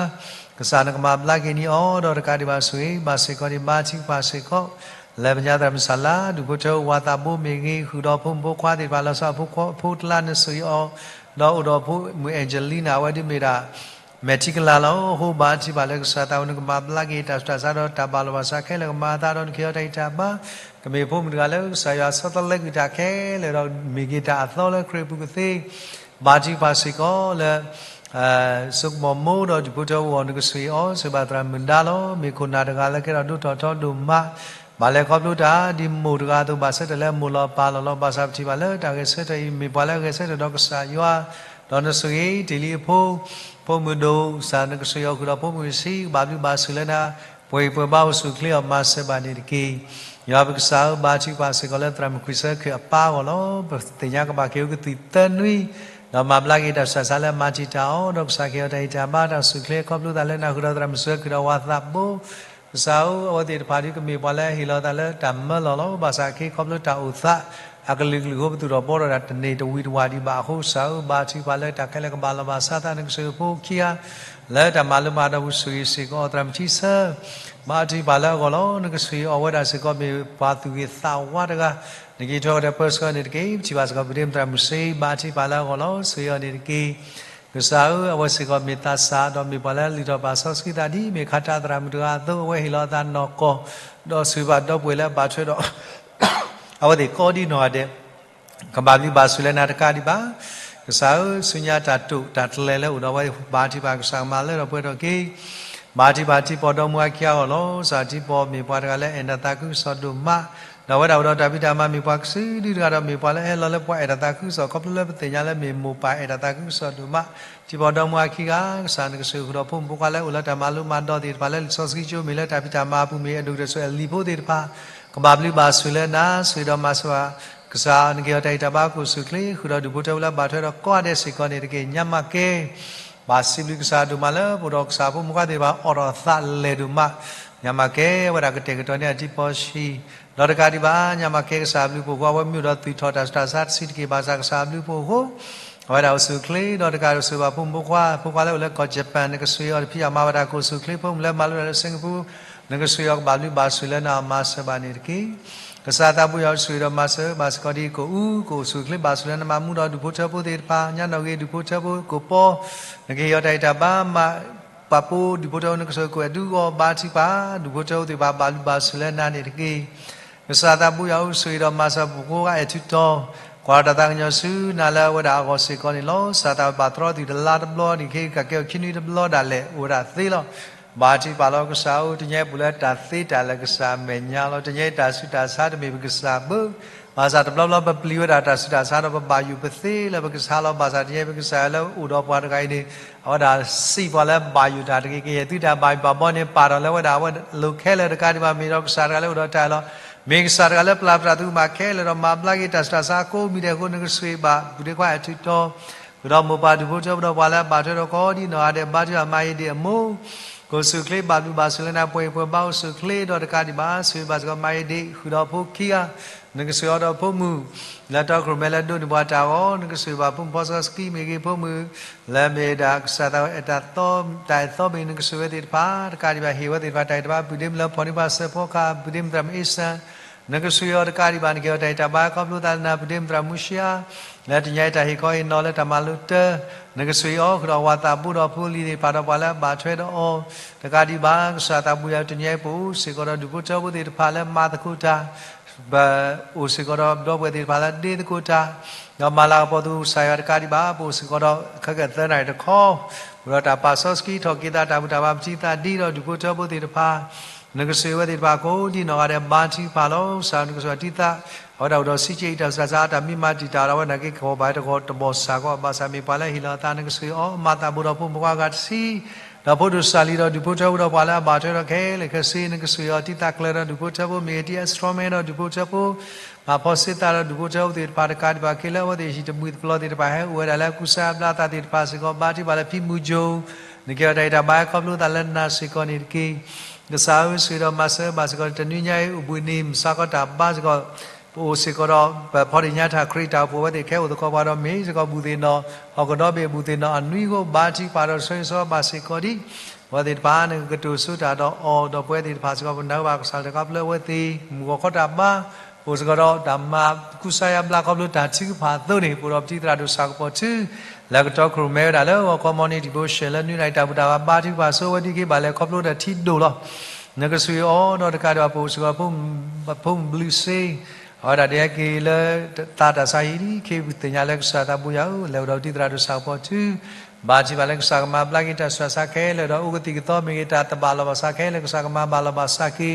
ကစၢ်နကမၤဘျါက့ၤန့ၢ်အီၤဒီးတကးဒံးဘၣ်ဆိၣ်ဂ့ၤဘၣ်စ့ၢ်ကီးန့ၣ် ဘါထုကဖၣ်စ့ၢ်ကီး လၢပညါသရၣ်မုၣ်စၢ်လါ ဒူၣ်ဖိထၢဖိ ပှၤသးဘိမ့ၢ်ဂ့ၤ ဃုာ်ဒီးဖိမုၣ်ဖိခွါသ့ၣ်တဖၣ် လီၤဆီအဖိခွါဖိတလါနဆိၣ်ဂ့ၤအီၤ, ဒီးအိၣ်ဒီးဖိမုၣ် Angelina အဝဲဒၣ်မ့ၢ်ဒၣ် မဲာ်ထံကလၤလီၤ. အဃိဘါထုကဖၣ်လၢကစၢ်သးဝဲ နကမၤဘျါက့ၤတၢ်ဆူးတၢ်ဆါဒီးတၢ်ဘၣ်လီၤဘၣ်ဆၣ်ခဲလၢာ် ကမၤအသးဒီးနကဟ့ၣ်အီၤတၢ်ဂံၢ်တၢ်ဘါ, ကမ့ၢ်ဖိမုၣ်တဂၤလၢကစၢ်ယွၤဆီတလဲကွံာ်တၢ်ခဲလၢာ်ဒီး မ့ၢ်က့ၤတၢ်အသီလၢခရံာ်အပူၤကသ့ ဘါထုကဖၣ်စ့ၢ်ကီးလၢ စိကမီၤမိၢ်ဒီးဒူၣ်ဖိထၢဖိအဂီၢ် နကဆှၢအီၤ စၢၤဘၣ်သရၣ်မုၣ်ဒါလီၤ. မ့ၢ်ခိၣ်နၢ်တဂၤလၢကဲထီၣ်ဒိၣ်ထီၣ်ထီဒိၣ်မး, ဘၣ်လဲၤခီဖျိတၢ်ဒ်မိၢ်တဂၤအသိး ဘၣ်ဆၢထၢၣ်လၢမိၢ်လီၤပၢ်လီၤလီၤ. ဘၣ်ဆၣ်ပထံၣ်ဘၣ်လၢတၢ်ဂဲၤဆၢထၢၣ်အံၤ မ့ၢ်ပှၤလၢအဂဲၤဆၢထၢၣ်ဒီးကစၢ်ယွၤ, ဒီးနဆိၣ်ဂ့ၤတ့ၢ်လံအဖိ, ဖိမုၣ်ဒိၣ် ကစၢ်နကဆှၢအီၤဃုာ်ဒီးဖိမုၣ်ဆံး ကဘၣ်ဘျုးဘၣ်ဆိၣ်လၢနၤ, ပှဲၤအံၤပှဲၤဘါအိၣ်ဆူၣ်ချ့အီၤ မၤစၢၤဘၣ်န့ၣ်တက့ၢ်. ယွၤပကစၢ်ဧၢ ဘါထုကဖၣ်စ့ၢ်ကီးလၢသရၣ်မုၣ်ခွံဆၢခၢၣ်အပၢ်အဂီၢ်လီၤ. ပသ့ၣ်ညါကဘၣ်က့ၤအိၣ်ကသံၣ်သၢနွံ, ဒီးမၤဘျါက့ၤတၢ်ဆူးတၢ်ဆါလၢမၤတံာ်တာ်အီၤ, ဒီးကစၢ်ကဟ့ၣ်အီၤတၢ်ဂံၢ်တၢ်ဘါတၢ်အိၣ်ဆူၣ်ချ့ ခီဖျိသးလၢနၤဃုာ်ဒီးသရၣ်မုၣ်ဆၢခၢၣ်ဒီးဝၤသးဘိ ကစၢ်ဧၢ အဝဲသ့ၣ်တဖၣ်ဒ်ကမ့ၢ်ပှၤလၢဟ့ၣ်လီၤသးလၢတၢ်မၢလီၤလီၤ. ဘၣ်ဆၣ်အခ့ခီဖျိတၢ်အိၣ်သး အကလုာ်ကလုာ်အဃိ ပသူၣ်ထီၣ်ဘှီထီၣ်တၢ်တန့ၢ်တဝံၤတဝၢ်ဒံးဘၣ်အဃိ ကစၢ်ဧၢ ဘါထုကဖၣ်လၢတၢ်ခဲလၢာ်ကဘၣ်လီၤဘၣ်စးသး နကဆှၢဖိခံဂၤ လၢတၢ်မၤလိမၤဒိးပူၤဆိၣ်ဂ့ၤစ့ၢ်ကီးအီၤ သရၣ်မုၣ်ထံဆၢ ဘါထုကဖၣ်လၢအဂီၢ်လီၤ. နကဆှၢအီၤဝဲဒၣ်စ့ၢ်ကီးမ့ၢ်ပှၤသူၣ်ဂ့ၤသးဝါတဂၤ နက့ၤထွဲဝဲဒီးပၢဆှၢန့ၣ်တက့ၢ်. ပထံၣ်ဘၣ်စ့ၢ်ကီးပဒ့မုၣ်သရၣ်မုၣ်ဆံး ဘါထုကဖၣ်လၢအဂီၢ်လီၤ. ဆှၢအီၤန့ၣ်တက့ၢ်. ကစၢ်ဧၢ အဝဲစ့ၢ်ကီးမ့ၢ်သးစၢ် ဒီးမ့ၢ်ပှၤလၢလုၢ်ထီၣ်ပာ်စီဆှံသးဒ်မ့ၢ်ခါတၢ်သရၣ်မုၣ်တဂၤအသိး အဝဲဟ့ၣ်လီၤအသးနီၢ်ကီၢ် ဒီးစူၢ်ဘၣ်ဒီပုၢ်ဝဲၢ်လၢအဘၣ်ထွဲဒီး အဝဲသ့ၣ်ကိးဒံနီၢ်ဂၤဒဲး ကဘၣ်ဘျုးဘၣ်ဆိၣ်လၢနၤတကးဒံးဘၣ်. ကစၢ်ဧၢ ဆူညါတၢ်တိာ်တၢ်ကျဲၤလၢအိၣ်ဒီးအဝဲ ဘါထုကဖၣ်ကစၢ်ကမၤလၢထီၣ်ပှဲၤထီၣ်က့ၤ ဘါထုကဖၣ်ထံပီၢ်ဒီမါဝၤခံဂၤအဂီၢ်လီၤ. ကစၢ်ထံပီၢ်မ့ၢ်ပှၤတဂၤလၢအဲၣ်တၢ်သးခုကစီၣ်ဒိၣ်မး ဒီးအဝဲဒၣ်အိၣ်ဒီးတၢ်ဖံးတၢ်မၤမ့ၢ်ပှၤကစုဒုတဂၤဒီး မ့ၢ်ပှၤလၢအဟဲလီၤလၢပှၤအဲၣ်တၢ်သးခုကစီၣ် ခီဖျိလၢပသ့ၣ်ညါလၢမ့ၢ်မိၢ်ပၢ်အဲၣ်တၢ်သးခုကစီၣ်ဒိၣ်မး ထံပီၢ်ဒီမါဝၤခံဂၤ ကစၢ်နကဆှၢဃုာ်ဒီးဖိမုၣ်ဖိခွါလၢအိၣ်လၢတၢ်မၤလိမၤဒိးသ့ၣ်တဖၣ်လၢလံာ်စီဆှံကၠိမ့ၢ်လၢတၢ်ဖံးတၢ်မၤအပူၤမ့ၢ် အဲၣ်ဒိးကတၢၢ်ဆိၣ်အဲၣ်လံၤဖိသ့ၣ်တဖၣ် ကဘၣ်ဘျုးဘၣ်ဆိၣ်လၢနၤ ဆှၢဒီးမၤစၢၤဘၣ် ကစၢ်နကဟ့ၣ်အီၤတၢ်ဂံၢ်တၢ်ဘါကအိၣ်ဆူၣ်ချ့ ဃုာ်ဒီးဒူၣ်ဖိထၢဖိလၢအဘၣ်ထွဲဒီးကိးဂၤဒဲးစ့ၢ်ကီးန့ၣ်တက့ၢ်. ညါမးကဲ ဘၣ်စံးဘျုးကစၢ်ဒိၣ်မးလၢပအိၣ်ဒီးကစၢ်ဖိမုၣ်ခွါသ့ၣ်တဖၣ် အိးထီၣ်သးလဲၤဒိၣ်မး ညါမးကဲ အဝဲဒၣ်ကတဲာ်ကတီၤန့ၢ်အထံပီၢ်ဆံး ဒီးတကးဒံးဘၣ် ညါမးကဲ ကစၢ်အဘျုးအဖှိၣ်အဃိ အဝဲမ့ၢ်အိၣ်ဒီးသူၣ်ထီၣ်တၢ်ဆူးတၢ်ဆါတဆံးတက့ၢ် ဘၣ်ဆၣ်ကစၢ်အဘျုးအဖှိၣ်အဃိ အဝဲဒၣ်အိၣ်ဆူၣ်ချ့ ဒီးတကးဒံးဘၣ် ကစၢ်ဘၣ်ဖိမုၣ်ဖိခွါ ဖိခွါလၢအိၣ်လၢကီၢ်ယပၣ် နကဆှၢအီၤတဖံးအီၣ်မၤဝဲဒၣ်ကအိၣ်ဆူၣ်ချ့ ဖိမုၣ်လၢမၤလိတၢ်လၢ Singapore နကဆှၢအီၤကဘၣ်ဘျုးဘၣ်ဆိၣ်လၢနၤ မၤစၢၤဘၣ်န့ၣ်တက့ၢ်. ကစၢ်သးဘိယွၤဆိၣ်ဂ့ၤဒီးမၤစၢၤဘၣ်စ့ၢ်ကီးဒ်ကိာ်အူ ကအိၣ်ဆူၣ်ချ့ဘၣ်ဆိၣ်လၢနမၤမူဒီးဒူၣ်ဖိထၢဖိသ့ၣ်တဖၣ် ညါနီၣ်ဂ့ၤဒူၣ်ဖိထၢဖိကိာ်ပီ နကဟ့ၣ်အီၤတၢ်ဂံၢ်တၢ်ဘါမး ပာ်ဖှိၣ်ဒူၣ်ဖိထၢဖိ နကဆှၢကိးဂၤဒဲး ဘါထုကဖၣ် ဒူၣ်ဖိထၢဖိသ့ၣ်တဖၣ် ဘၣ်ဘျုးဘၣ်ဆိၣ်လၢနၤန့ၣ်တက့ၢ်. ကစၢ်သးဘိယွၤဧၢ ဆိၣ်ဂ့ၤဒီးမၤစၢၤပဖိပဃါအဲၣ်ထူးတီၤ ကွၢ်ဒီးတၢ်သးကညီၤဆူနၤလၢအဝဲဒၣ်အဂီၢ်စ့ၢ်ကီးန့ၣ်လီၤ. ကစၢ်သးဘၣ်တြီသ့ၣ်တလါတဘျီ ဒ်ခဲကးကဲအိၣ်ခံနွံတဘျီဒၣ်လဲာ် အိၣ်ဝဲဒၣ်သ့လီၤ. ဘါထုကဖၣ်လီၤကစၢ်ဧၢ တနံၤအံၤပူၤလၢတၢ်သ့တၢ်လၢာ်ကစၢ်အမဲာ်ညါလီၤ. တနံၤအံၤတၢ်ဆူးတၢ်ဆါတမ့ၢ်ပကစၢ်ဘၣ် ဘၣ်ဆၣ်တဘျီဘျီပပျံၤဝဲဒၣ်တၢ်ဆူးတၢ်ဆါဒီးပဘၣ်ယိၣ်ပသ့လၢပကဆါလီၤ. ဘၣ်ဆၣ်တနံၤအံၤပကစၢ်ယွၤလၢအိၣ်ဒီးပှၤတဂၤအံၤန့ၣ် အဝဲဒၣ်စံးပှၤလၢဘၣ်ယိၣ်တၢ်တဂ့ၤ ကယဲၢ်သုတၢ်ဘၣ်ယိၣ်ဘၣ်ဘီန့ၣ် ပာ်ထီၣ်လၢဝဲဒၣ်အဝဲလိၤခဲလၢာ်တကးဒံးဘၣ် မ့ၢ်ဒီးကစၢ်တဂၤလၢအိၣ်ဒီးတၢ်အၢၣ်လီၤ မ့ၢ်ကစၢ်တဂၤလၢပျၢ်ပတၢ်သူမၤခဲလၢာ်ဒီးမၤဘျါက့ၤတၢ်ဆူးတၢ်ဆါကိးမံၤဒဲးအဃိ နကဆိၣ်ဂ့ၤဘၣ် ပူၤဒ့ခွါအဲၣ်ထူးတီၤ ဃုာ်ဒီးမိၢ်ပၢ်ဒူၣ်ဖိထၢဖိဒီးပှၤလၢအဘၣ်ထွဲဒီးကိးဒံနီၢ်ဂၤဒဲး ဘါထုကဖၣ်မၤအ့ဒ့ၣ်အမိၢ်, ကိၣ်စူၣ်ချ့ ဘၣ်ဘျုးဘၣ်ဆိၣ်လၢနၤ ပှဲၤအံၤပှဲၤဘါအိၣ်ဆူၣ်အိၣ်ချ့ဒီးတကးဒံးဘၣ် ဆိၣ်ဂ့ၤဘၣ်စ့ၢ်ကီးမၤအ့ဒ့ၣ် ဃုာ်ဒီးဖိခံဂၤ, နကဆိၣ်ဂ့ၤအီၤဒီးဖိမုၣ် လၢတီခိၣ်ရိၣ်မဲလၢဒိးန့ၢ်ပှၤတၢ်အဂီၢ်, နကဆိၣ်ဂ့ၤဘၣ်ဖိမုၣ်ဖီစကံမ့ၢ်ဂ့ၤ ဖိမုၣ် လၢမ့ၢ်ဒၣ်ကစၢ်သးဝဲ တၢ်အဲၣ်တၢ်သီဘ့ၣ် နကဆိၣ်ဂ့ၤဝဲသ့ၣ်တဖၣ် တကးဒံးဘၣ် ဟ့ၣ်ဝဲသ့ၣ်တဖၣ်တၢ်ဂံၢ်တၢ်ဘါ ပုၢ်ဒ့မုၣ်လၢဖီၣ်န့ၢ်ပှၤစဲးဖီကဟၣ် ပုၢ်ဒ့မုၣ်သရၣ်မုၣ်အ့စၢ် နကဆိၣ်ဂ့ၤအီၤတကးဒံးဘၣ် နကဟ့ၣ်အီၤတၢ်ဂံၢ်တၢ်ဘါခီဖျိသးလၢနၤ ပုၢ်ဒ့မုၣ်သရၣ်မုၣ်ရှ့ဧါ လၢတနံၤအံၤတၢ်ဟ့ၣ်ခီဟ့ၣ်နီၤလၢတၢ်မၤလိတၢ် နကဆိၣ်ဂ့ၤအီၤ ဃုာ်ဒီးဝၤသးဘိဒီးဖိလံၤသ့ၣ်တဖၣ်ဒီးပှၤလၢအဘၣ်ထွဲဒီးအီၤ တကးဒံးဘၣ် ကစၢ်သးဘိယွၤ တနံၤအံၤပအိၣ်စ့ၢ်ကီးဒီးဒူၣ်ဖိထၢဖိသ့ၣ်တဖၣ်လၢမၤသကိးတၢ် ပအိၣ်စ့ၢ်ကီးဒီးဒီပုၢ်ဝဲၢ်သ့ၣ်တဖၣ်လၢဒ့သကိးတၢ် ဒီးမၤလၤကပီၤသကိးကစၢ်ယွၤတကးဒံးဘၣ် ပအိၣ်စ့ၢ်ကီးဒီးခဲကနံၣ်အံၤသၢနၣ်ရံၣ်တခီ အိၣ်ဒီးတၢ်ပာ်စီဆှံထီၣ်က့ၤသးတၢ်ဘူၣ်တၢ်ဘါပထံသးဒ့ဒီးဒူၣ်ဖိထၢဖိသ့ၣ်တဖၣ် နကဆိၣ်ဂ့ၤဝဲသ့ၣ်တဖၣ်ကိးဒံနီၢ်ဂၤဒဲး ဘါထုကဖၣ်လီၤ ကစၢ်ယွၤ နကဆိၣ်ဂ့ၤတံသး အဝဲဒၣ်အိၣ်ဒီးစံးက့အံၤ တၢ်ဆူးတၢ်ဆါ တၢ်မံမၤတံာ်တာ်ဒီး အဝဲနာ်က့ကဝီၤဘၣ်တဂီၤတဘီၣ်စၢ်ကီး ဘၣ်ဆၣ်မ့ၢ်ပှၤလၢအဟ့ၣ်လီၤအသး နကဆိၣ်ဂ့ၤအီၤ အမၤသးဘိဒီးဖိမုၣ်ဖိခွါအဂၤတဆံ ဒီးဖိဒိၣ်စၢ်လံဒီးဒူၣ်ဖိထၢဖိဒီးပှၤလၢအဘၣ်ထွဲဒီးခဲလၢာ်ခဲဆ့ နကဆိၣ်ဂ့ၤအီၤတံသးကျၢၤဒီးဒူၣ်ဖိထၢဖိ မ့ၢ်ဂ့ၤ တံအစထြီမ့ၢ်ဒီး ဒူၣ်ဖိထၢဖိ မၤဖီစ့သးဒီးဒူၣ်ဖိထၢဖိသ့ၣ်တဖၣ်တကးဒံးဘၣ် က့ၤလၢအဝဲသ့ၣ်ဟံၣ်တမှံၤတပျီၤသ့ၣ်တဖၣ် ဟဲအိၣ်ဝဲဒၣ်လၢကူစါအဘျါအသးသ့ၣ်တဖၣ်စ့ၢ်ကီး ဘါထုကဖၣ်လၢဖံမုၢ်ကၠိ နကဟ့ၣ်အီၤတၢ်ဂံၢ်တၢ်ဘါခီဖျိသးလၢနၤစ့ၢ်ကီးန့ၣ်တက့ၢ်. ကစၢ်ဧၢ ဆိၣ်ဂ့ၤဒီးမၤစၢၤဘၣ်စ့ၢ်ကီး တနွံညါအံၤ အိၣ်ဘှံးနံၤ မုၢ်ဆါခီတၢ်ဘါစ့ၢ်ကီး ပအိၣ်စ့ၢ်ကီးဒီး ပဖီတ့ၢ်ညါထၣ်ခရံာ်တၢ်အိၣ်ဖှိၣ်ဝဲသ့ၣ်ခဲအိၣ်သကိးပှၤဒီး မ့ၢ်စ့ၢ်ကီးဘူၣ်သ့ၣ်နီၣ် ဟီၣ်ကဒီးဘ့ၣ်အဘူၣ်သ့ၣ်နီၣ်အနွံအဃိ ဘါထုကဖၣ်ဒီးဆိၣ်ဂ့ၤဆိၣ်ဝါဘၣ်စ့ၢ်ကီးဒံး အဝဲသ့ၣ်တဖၣ် နကကတိၤဆူတၢ်ဒီးအီၤ ဒီပုၢ်ဝဲၢ်သ့ၣ်တဖၣ်စ့ၢ်ကီး ပနာ်ဘၣ်ကစၢ်လၢတၢ်ခီဖျိအဝဲသ့ၣ် မုၢ်ဂီၤခီတၢ်ဘါ အိၣ်စ့ၢ်ကီးဒီးတၢ်မၤကူစါယါဘျါခီဖျိတၢ်ထုကဖၣ်အသိးန့ၣ် ပအိၣ်ဒီးပတံၤသရၣ်ဒိၣ်စၢ်ကပီၤထူ လၢကတီခိၣ်ရိၣ်မဲဝဲဒၣ်လၢဂီၤခီ morning devotion လၢနွံနၣ်ရံၣ်တၢ်ဘူၣ်တၢ်ဘါ ဘါထုကဖၣ်ဆိၣ်ဂ့ၤဝဲဒၣ်က့ၤဘၣ်လဲၤခီဖျိတၢ်ထံဒိၣ်လီၤ. နကဆိၣ်ဂ့ၤအီၤဒီးတကးဒံးဘၣ် ပအိၣ်စ့ၢ်ကီး ဖိမုၣ်ဘျုးစ့ အဝဲဒၣ်ဒ်အက့ၤလၢသးတၢ်ဆါဟံၣ် ခံပသ့ၣ်ညါလၢကစၢ်သးဘိယွၤဧၢ လဲၤအိၣ်ဒီးပတံၤသရၣ်ဒိၣ်စၢ်ကပီၤထူ ဘါထုကဖၣ်လၢကစၢ်ကမၤဘျါက့ၤတၢ်ဆူးတၢ်ဆါခဲလၢာ်ဒီး အိၣ်ကသံၣ်ကသီမ့ၢ်ဂ့ၤ တၢ်တဘၣ်လီၤဘၣ်စးခဲလၢာ် ကစၢ်ကမၤဘၣ်လီၤဘၣ်စးက့ၤ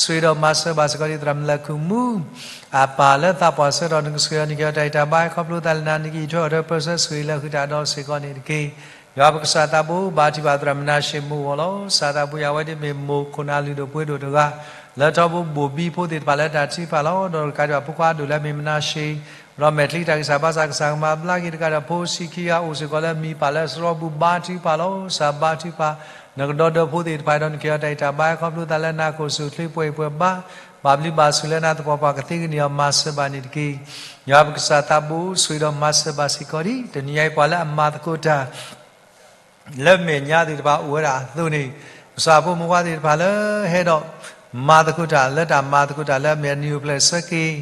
ဆိၣ်ဂ့ၤဒီးမၤစၢၤဘၣ်စ့ၢ်ကီး ဒ်သရၣ်မုၣ်လၢခုၣ်မူ အပၢ်လၢသးပှၢ်ဆၢဒီး နကဆိၣ်ဂ့ၤအီၤ နကဟ့ၣ်အီၤတၢ်ဂံၢ်တၢ်ဘါခီဖျိသးလၢနၤ နကအံးထွဲအီၤဒီးပၢဆှၢ ဆိၣ်ဂ့ၤလၢဃုာ်တၢ်ဒီးစ့ၢ်ကီးန့ၣ်တက့ၢ်. ယွၤပကစၢ်သးဘိ ဘါထုကဖၣ်သရၣ်မုၣ်နါၡ့ၣ်မိၢ်ဂီၢ်လီၤ. ကစၢ်သးဘိယွၤ အဝဲဒၣ်မ့ၢ်မိၢ်ခိၣ်နၢ်လုၢ်ဒိၣ်ပှ့ၤဒိၣ်တဂၤ လၢထီဘိဘိၣ်ဘံဖိသ့ၣ်တဖၣ်လၢတၢ်ထုကဖၣ်လီၤ. ဒီးတကးဒံးဘၣ် ဖိခွါအဒိၣ်လၢအမ့ၢ်မနၤၡ့ၣ် ဒီးမဲာ်ချံတၢ်ဂံၢ်စၢ်ဘါစၢ် ကစၢ်ကမၤဘျါက့ၤတကးဒံးဘၣ် ဖိဆံးခံဂၤအိၣ်စ့ၢ်ကီးလၢအမံၤပာ်လၢစရီပူၤ ဘါထုကဖၣ်လီၤ. ကစၢ်ဘါထုကဖၣ် နကဒီဒီဖိသ့ၣ်တဖၣ်ဒီး နကဟ့ၣ်အီၤတၢ်ဂံၢ်တၢ်ဘါခီဖျိသးလၢနၤ ကိၣ်စူၣ်ချ့ ပှဲၤအံၤပှဲၤဘါ ဘၣ်ဘျုးဘၣ်ဆိၣ်လၢနၤသပှၢ်ပှၢ် ကသ့ကန့ၢ်အီၤ မၤစၢၤဘၣ်န့ၣ်တက့ၢ်. ယွၤပကစၢ်သးဘိ ဆိၣ်ဂ့ၤဒီးမၤစၢၤဘၣ်စ့ၢ်ကီးဒံး တနံၤညါအံၤ ပှၤလၢအမၤသကိးတၢ် လၢမဲာ်ညါသ့ၣ်တဖၣ်အိၣ်ဝဲဒၣ်အသိးန့ၣ် ကစၢ်ဖိမုၣ်ဖိခွါသ့ၣ်တဖၣ်လၢဟဲဒီး မၤသကိးတၢ်လၢတၢ်မၤသကိးတၢ်လၢအမ့ၢ်အနံၤအိၣ်ဖျဲၣ်ဆၢက့ၤ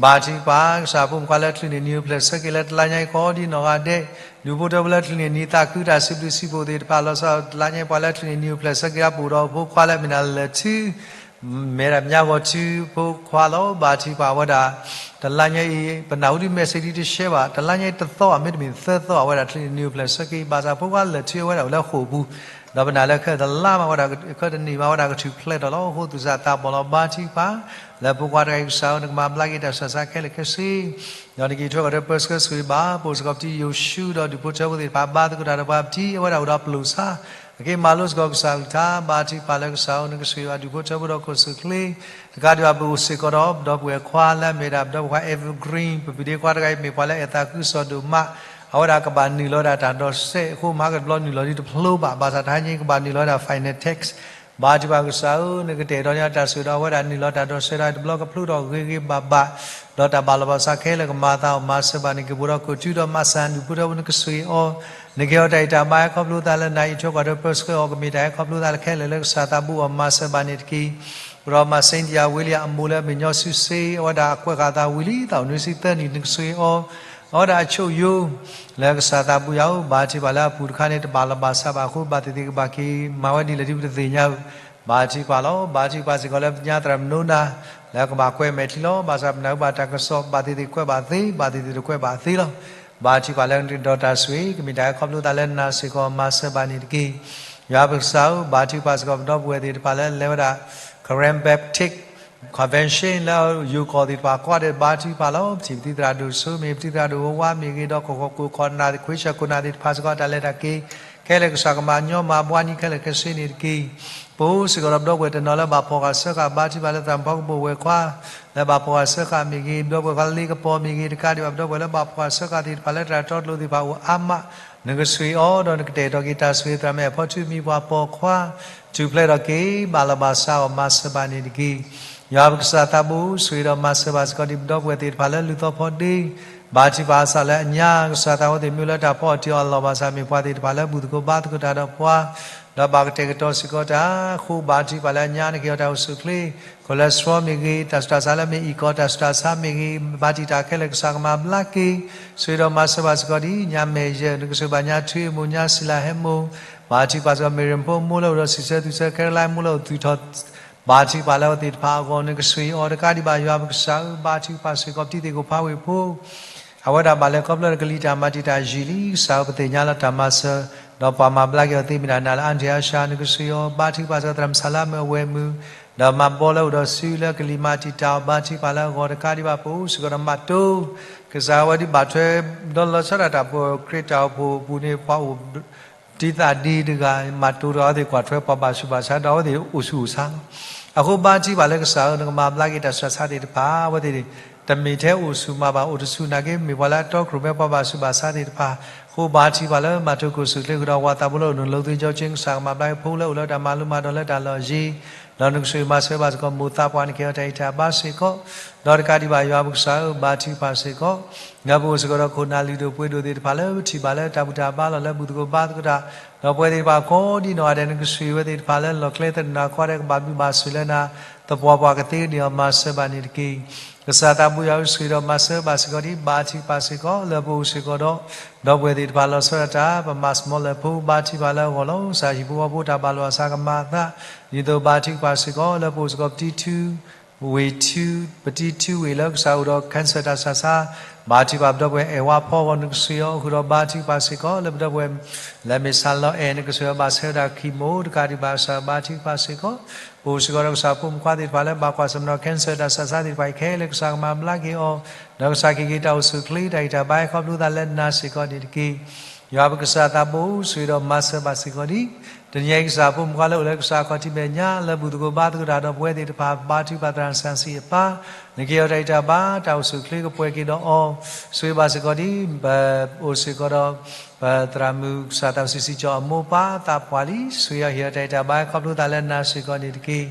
ဘါထုကဖၣ် ကစၢ်ဖိမုၣ်ဖိခွါလၢချုးန့ၢ်နံၤအိၣ်ဖျဲၣ်ဆၢက့ၤ လၢတလါညါအံၤကိးဒံနီၢ်ဂၤဒဲး ဒူၣ်ဖိထၢဖိလၢချုးန့ၢ်နံၤသးခုတၢ်စံးဘျုးစံးဖှိၣ်သ့ၣ်တဖၣ် လီၤဆီဒၣ်တၢ်လါညါအံၤ ပှၤလၢချုးန့ၢ်နံၤအိၣ်ဖျဲၣ်ဆၢက့ၤ ပအိၣ်ဒီးဖိခွါလၢအမ့ၢ်ဒၣ်လၢာ်ထူ မ့ၢ်ဒၣ်မၠါဂီၤထူဖိခွါလီၤ. ဘါထုကဖၣ်ဝဲဒၣ် တလါညါအံၤ ပနၢ်ဟူဒ် message ဒ်တရှဲဘၣ် တလါညါအံၤတသီ မ့တမ့ၢ်သၢသီ အဝဲဒၣ်ချုးန့ၢ်နံၤအိၣ်ဖျဲၣ်ဆၢက့ၤ ဘၣ်ဆၣ်ဖိခွါလၢာ်ထူအဝဲဒၣ်အိၣ်လၢဃိာ်ပူၤ ဒီးပနာ်လၢခဲတလါမးဝဲဒၣ် ခဲတနံၣ်မးဝဲဒၣ်ကထုးဖျဲးထီၣ်လီၤ. အဃိသူၣ်စၢ်သးဘီၣ်လီၤ ဘါထုကဖၣ် လၢဖိခွါတဂၤအံၤ ကစၢ်ဧၢ နကမၤဘျါက့ၤတၢ်ဆူးတၢ်ဆါခဲလၢာ်ခဲဆ့ ဒီးနကအံးထွဲကွၢ်ထွဲပၢဆှၢဆိၣ်ဂ့ၤဘၣ် ပအိၣ်စ့ၢ်ကီးပတံၤယိၤၡူဒီးဒူၣ်ဖိထၢဖိသ့ၣ်တဖၣ် ဘါသကိးတၢ်ဒီးပှၤပတံၤ အဝဲဒၣ်အိၣ်ဒီးပလိာ်ဆါ အက့ၤမၤလိစ့ၢ်ကီးကစၢ်အကလုၢ်ကထါ ဘါထုကဖၣ်လၢကစၢ်ဧၢ နကဆိၣ်ဂ့ၤဘၣ်ဒူၣ်ဖိထၢဖိဒီးကိၣ်စူၣ်ချ့ တကးဒံးဘၣ် ပအိၣ်စ့ၢ်ကီးဒီးပဒီပုၢ်ဝဲၢ်ခွါလၢအမ့ၢ်ဒၣ်ပဒီပုၢ်ဝဲၢ်ခွါ evergreen ပပုၢ်ဒ့ခွါတဂၤအံၤ မ့ၢ်ပှၤလၢအအဲၣ်သးခုကစီၣ်ဒိၣ်မး အဝဲဒၣ်ကဘၣ်နုာ်လီၤဝဲဒၣ်တၢ်ဒီးစဲး အဃိမၤကတဘျီနုာ်လီၤဒ်တဖျိဘၣ် ဘၣ်ဆၣ်တဟါညါအံၤ ကဘၣ်နုာ်လီၤဝဲဒၣ် final test ဘါထုကဖၣ်ကစၢ်ဧၢ နကတဲာ်ကတီၤန့ၢ်တၢ်ဆိၣ်ဂ့ၤဒီးအဝဲဒၣ်နုာ်လီၤတၢ်ဒီးစဲးဒီးတဘျီကဖျိထီၣ်ဂ့ၤဂ့ၤဘၣ်ဘၣ် ဒီးတၢ်ဘၣ်လီၤဘၣ်စးခဲလၢာ်ကမၤအသးအိၣ် မၤစၢၤဘၣ်န့ၣ် က့ၤပအိၣ်ဒီးကိၣ်ထူဒီးမၤစၢၤဒူၣ်ဖိထၢဖိ နကဆိၣ်ဂ့ၤအီၤ နကဟ့ၣ်အီၤတၢ်ဂံၢ်တၢ်ဘါဟဲခီဖျိသးလၢနၤ အံးထွဲကွၢ်ထွဲပၢဆှၢအီၤ ကမ့ၢ်တၢ်ဟဲခီဖျိသးလၢခဲလၢာ်လၢကစၢ်သးဘိအီၤ မၤစၢၤဘၣ်န့ၣ်တက့ၢ်. ပဒီးမၤစ့ဒံယၤဝံၤလံ အမိၢ်လၢအမ့ၢ်ညီစုစ့ အဝဲဒၣ်အကွဲးဃာ်သးဝံၤလံ သးအိၣ်နွံဆံသၢနံၣ် နကဆိၣ်ဂ့ၤအီၤ အဝဲဒၣ်အဆိၣ်ယိာ် လၢကစၢ်သးဘိယွၤဧၢ ဘါထုကဖၣ်လၢအပူၤတခါန့ၣ် တဘၣ်လီၤဘၣ်စးဘၣ်အဃိ ဘၣ်သ့ၣ်သ့ၣ်ကဘၣ်က့ၤ မၤဝဲဒ်လဲၣ်ဒ်ပတသ့ၣ်ညါဧိၤ ဘါထုကဖၣ်လီၤ. ဘါထုကဖၣ်စ့ၢ်ကီးလၢပသ့ၣ်ညါသရၣ်မုၣ်နိနၤ လၢကဘၣ်ကွဲးမဲာ်ချံလီၤ. ဘၣ်ဆၣ်ပနၢ်ဟူဘၣ်တၢ်ကစီၣ် ဘၣ်သ့ၣ်သ့ၣ်ကွဲးဘၣ်သ့ ဘၣ်သ့ၣ်သ့ၣ်တကွဲးဘၣ်သ့လီၤ. ဘါထုကဖၣ်လၢနကဒီးတၢ်ဆိၣ်ဂ့ၤ ကမ့ၢ်တၢ်ဟဲခီဖျိသးလၢနၤစ့ၢ်ကီး မၤစၢၤဘၣ်န့ၣ်တက့ၢ်. ယွၤပကစၢ်ဧၢ ဘါထုကဖၣ်စ့ၢ်ကီးပဒီပုၢ်ဝဲၢ်သ့ၣ်တဖၣ်လၢလဲၤဝဲဒၣ် Karen Baptist Convention လၢယိၤကီၢ်သ့ၣ်တဖၣ် ကွၢ်ဒီးဘါထုကဖၣ်လီၤ. ပထံၣ်ပတံၤသရၣ်ဒိၣ်စိမ့ၢ် ပတံၤသရၣ်ဒိၣ်ဝါဝါမ့ၢ်ဂ့ၤ ဒီးကီၢ်ခိၣ်ခိၣ်နၢ် ခွ့ဆၢခိၣ်နၢ်သ့ၣ်တဖၣ်စ့ၢ်ကီး တၢ်လဲၤတၢ်က့ၤ ခဲလၢာ်ကစၢ်ကမၤညီမၤဘှါနံၤခဲလၢာ်ခဲဆ့န့ၣ်တက့ၢ်. ပအိၣ်စ့ၢ်ကီးဒီးပဒီပုၢ်ဝဲၢ်တနီၤလၢဘၣ်ဖီၣ်ဃာ်ဆှၢဃာ် ဘါထုကဖၣ်လၢသရၣ်မုၣ်ဖီကပိာ်ဝဲၤခွါ လၢဘၣ်ဖှီၣ်ဃာ်စၢဃာ်မ့ၢ်ဂ့ၤ, ပဒီပုၢ်ဝဲၢ်ခွါလၢလ့ကပီၤမ့ၢ်ဂ့ၤ, တကးဒံးဘၣ် ပဒီပုၢ်ဝဲၢ်လၢဘၣ်ဖှီၣ်ဃာ်စၢဃာ်သ့ၣ်တဖၣ်လၢတၢ်တီတလိၤသ့ၣ်တဖၣ်အိၣ်အါမး, နကဆှံအီၤဒီးနကတဲာ်ကတီၤက့ၤတၢ်ဆိၣ်ဂ့ၤ, သရၣ်မုၣ်အဖီထုးမံၤပှၤပိာ်ခွါ, ထူၣ်ဖျဲးထီၣ်က့ၤ ဘၣ်လီၤဘၣ်စးအဂီၢ် မၤစၢၤဘၣ်န့ၣ်တက့ၢ်. ယွၤပကစၢ်သးဘိ ဆိၣ်ဂ့ၤဒီးမၤစၢၤဘၣ်စ့ၢ်ကီးဒံး ပဒီပုၢ်ဝဲၢ်သ့ၣ်တဖၣ်လၢလူၤသီဖီဒ့, ဘါထုကဖၣ်အသးလၢအညါ, ကစၢ်သးဝဲသ့ၣ်မ့ၢ်လၢတၢ်ဖီအီၣ်တ့ၢ်အီၣ်လီၤဘၣ်စး မ့ၢ်ပှၤသ့ၣ်တဖၣ်လၢဘူၣ်သကိးဘါသကိးတၢ်ဒီးပှၤ ဒီးဘၣ်ကတဲာ်ကတီၤစ့ၢ်ကီးတၢ်အဃိ ဘါထုကဖၣ်လၢအညါ နကဟ့ၣ်အီၤတၢ်အိၣ်ဆူၣ်အိၣ်ချ့, cholesterol မ့ၢ်ဂ့ၤ, တၢ်ဆူးတၢ်ဆါလၢမ့ၢ်အံၣ်ကီး, တၢ်ဆူးတၢ်ဆါမ့ၢ်ဂ့ၤ, ဘၣ်တံာ်တာ်ခဲလၢာ် ကစၢ်ကမၤဘျါက့ၤ, ဆိၣ်ဂ့ၤဒီးမၤစၢၤဘၣ်စ့ၢ်ကီးဒံး ညါမဲာ်ယဲၢ်, နကဆိၣ်ဂ့ၤဘၣ်ညါထွံၣ်အ့ၣ်မိၢ်, ညါစံလၤဟဲမိၢ်, ဘါထုကဖၣ်စ့ၢ်ကီး မ့ၢ်ရ့ၣ်ဖိမိၢ်လၢအိၣ်ဒီးစံးဆၢသူဆၢ ခဲရလါမိၢ်လၢအိၣ်သူၣ်ထီၣ် ဘါထုကဖၣ်လၢအဝဲသ့ၣ်တဖၣ်အဂီၢ် နကဆိၣ်ဂ့ၤအီၤတကးဒံးဘၣ် ယွၤပကစၢ်ဧၢ, ဘါထုကဖၣ်စ့ၢ်ကီး ပတံၤသကိးဖးဝ့ၢ်ဖိ အဝဲဒၣ်ဘၣ်လဲၤခီဖျိတၢ်ကလံၤတၢ်မၤတံာ်တာ်ယံာ်လံ, ကစၢ်ဧၢ ပသ့ၣ်ညါလီၤတၢ်မၤစၢၤ, ဒီးပှၤမၤဘျါက့ၤအီၤသ့မ့ၢ်ဒၣ်နၤလၢ Aunty Asha, နကဆိၣ်ဂ့ၤအီၤ, ဘါထုကဖၣ်စ့ၢ်ကီး သရၣ်မုၣ်စၤလါမုၣ်အဝဲၢ်မုၣ်, ဒီးမၤဘီလၢအိၣ်ဒီးစုလၢကလံၤမၤတံာ်တာ်အီၤ, ဘါထုကဖၣ်လၢအဂီၢ်တကးဒံးဘၣ် ပအိၣ်စ့ၢ်ကီးဒီးမၤတိၢ်, ကစၢ်ဧၢ ဝဲဒၣ်ဘၣ်ထွဲ ဒီးလီၤဆီဒၣ်တၢ်ပၢခရံာ်တၢ်အိၣ်ဖှိၣ်အပူၤန့ၣ် ပှၤအိၣ် တံၤသးဒ့တဂၤ မၤတိၢ်တဂၤ အဝဲသ့ၣ်ကွၢ်ထွဲပှၤဘၣ်ဆူးဘၣ်ဆါ ဒီးအဝဲသ့ၣ်အိၣ်ဆူၣ်အိၣ်ဆါလီၤ. အဃိဘါထုကဖၣ်လၢကစၢ်ဧၢ နကမၤဘျါက့ၤတၢ်ဆူးတၢ်ဆါသ့ၣ်တဖၣ် အဝဲသ့ၣ် တမ့ၢ်ထဲအိၣ်ဆူၣ်မၤဘၣ်အိၣ်တဆူၣ်နာ်က့ မ့ၢ်ပှၤလၢအတီခိၣ်ရိၣ်မဲပှၤဘၣ်ဆူးဘၣ်ဆါသ့ၣ်တဖၣ်, အဃိဘါထုကဖၣ်လၢမၤတိၢ်ကိၣ်ဆူၣ်ချ့ဃုာ်ဒီး ဝၤသးဘိလၢအိၣ်နလိၤသ့ကၠီကၠ့ ကစၢ်ကမၤဘျါက့ၤ ဖိလၢအိၣ်လၢတၢ်မၤလိမၤဒိးလၢတၢ်လီၢ်ယံၤ ဒီးနကဆိၣ်ဂ့ၤမၤစၢၤဘၣ်စ့ၢ်ကီး မိၢ်သးပှၢ်န့ၣ်ကဟ့ၣ်အီၤတၢ်အံးတၢ်ဘါစ့ၢ်ကီး, ဒီးတကးဒံးဘၣ် ယွၤပကစၢ်ဧၢ ဘါထုကဖၣ်စ့ၢ်ကီး ဒီးပအိၣ်စ့ၢ်ကီးဒီးခိၣ်နၢ်လုၢ်ဒိၣ်ပှ့ၤဒိၣ်သ့ၣ်တဖၣ်လၢပထံၣ်ဘၣ်လၢတၢ်ဘူၣ်တၢ်ဘါလီၤလၢဘူၣ်သကိးဘါသကိးတၢ်, ဒီးပဝဲသ့ၣ်တဖၣ်ကိးဒံနီၢ်ဂၤဒဲး နကဆိၣ်ဂ့ၤဝဲသ့ၣ်တဖၣ်လၢလီၢ်ကျဲသနၢၣ်ကီၢ်ဒဲး ကဘၣ်ဘျုးဘၣ်ဆိၣ်လၢနၤ, သပှၢ်ပှၢ်ကသ့ကန့ၢ်အီၤ မၤစၢၤဘၣ်န့ၣ်တက့ၢ်. ကစၢ်သးဘိယွၤဧၢ ဆိၣ်ဂ့ၤဒီးမၤစၢၤဘၣ်စ့ၢ်ကီးဒံး ဘါထုကဖၣ်စ့ၢ်ကီး လၢပအိၣ်စ့ၢ်ကီးဒီး ဒီပုၢ်ဝဲၢ်သ့ၣ်တဖၣ်လီၤဆီဒၣ်တၢ် ပမၤစမီလၢၢ်ဖိ ဘါထုကဖၣ်လၢအဂီၢ်လီၤ. ကစၢ်ဟံၣ်ဖိဃီဖိတၢ်ဘၣ်လိာ်အသးကမၤအသး, ဒ်သိးဘါထုကဖၣ်စ့ၢ်ကီး လၢပအိၣ်စ့ၢ်ကီးပတံၤထူ ဝ့ၢ်ထူ, ပတံၤထူဝ့ၢ်လၢကစၢ်အိၣ်ဒီး cancer တၢ်ဆူးတၢ်ဆါ, ဘါထုကဖၣ်ပဒီပုၢ်ဝဲၢ်အဲၣ်ဝါဖီအဂီၢ် နကဆိၣ်ဂ့ၤအီၤဃုာ်ဒီး ဘါထုကဖၣ်စ့ၢ်ကီး လၢပဒီပုၢ်ဝဲၢ် လၢမ့ၢ်ဆၣ်လီၤအဲၣ် နကဆိၣ်ဂ့ၤအီၤဘၣ်ဆၢဝဲဒၣ် chemo တကးဒံးဘၣ် ကစၢ်ဘါထုကဖၣ်စ့ၢ်ကီး ပအိၣ်စ့ၢ်ကီးဒီးကစၢ်ဖိမုၣ်ခွါသ့ၣ်တဖၣ်လၢဘၣ်ကွၢ်ဆၢၣ်မဲာ်ဒီး cancer တၢ်ဆူးတၢ်ဆါသ့ၣ်တဖၣ်အံၤခဲလၢာ် ကစၢ်ကမၤဘျါက့ၤအီၤ, ဒီးကစၢ်ကဟ့ၣ်က့ၤတၢ်အိၣ်ဆူၣ်အိၣ်ချ့ တၢ်ဂံၢ်တၢ်ဘါဟဲခီဖျိသးလၢနၤစ့ၢ်ကီးန့ၣ်တက့ၢ်. ယွၤပကစၢ်သးဘိ ဆိၣ်ဂ့ၤဒီးမၤစၢၤဘၣ်စ့ၢ်ကီးဒံး တနံၤအံၤ ကစၢ်ဖိမုၣ်ခွါလၢအိၣ်လၢကစၢ်ခီၣ်ထံးမဲာ်ညါ လၢဘူၣ်သကိးဘါသကိးတၢ်ဒီးပဝဲသ့ၣ်တဖၣ် ဘါထုကဖၣ်သရၣ်စၣ်စံၣ်အပၢ်, နကဟ့ၣ်အီၤတၢ်ဂံၢ်တၢ်ဘါ တၢ်အိၣ်ဆူၣ်အိၣ်ချ့ကပှဲၤက့ၤဒီးအီၤ, ဆိၣ်ဂ့ၤဘၣ်စ့ၢ်ကီးဒံး ပအိၣ်စ့ၢ်ကီးဒီး ပသရၣ်မုၣ်ကစၢ်သးစီဆှံကၠီအမိၢ်ပၢ်သးပှၢ်လံ, ဆိၣ်ဂ့ၤအီၤဟ့ၣ်အီၤတၢ်ဂံၢ်တၢ်ဘါဟဲခီဖျိသးလၢနၤစ့ၢ်ကီးန့ၣ်တက့ၢ်.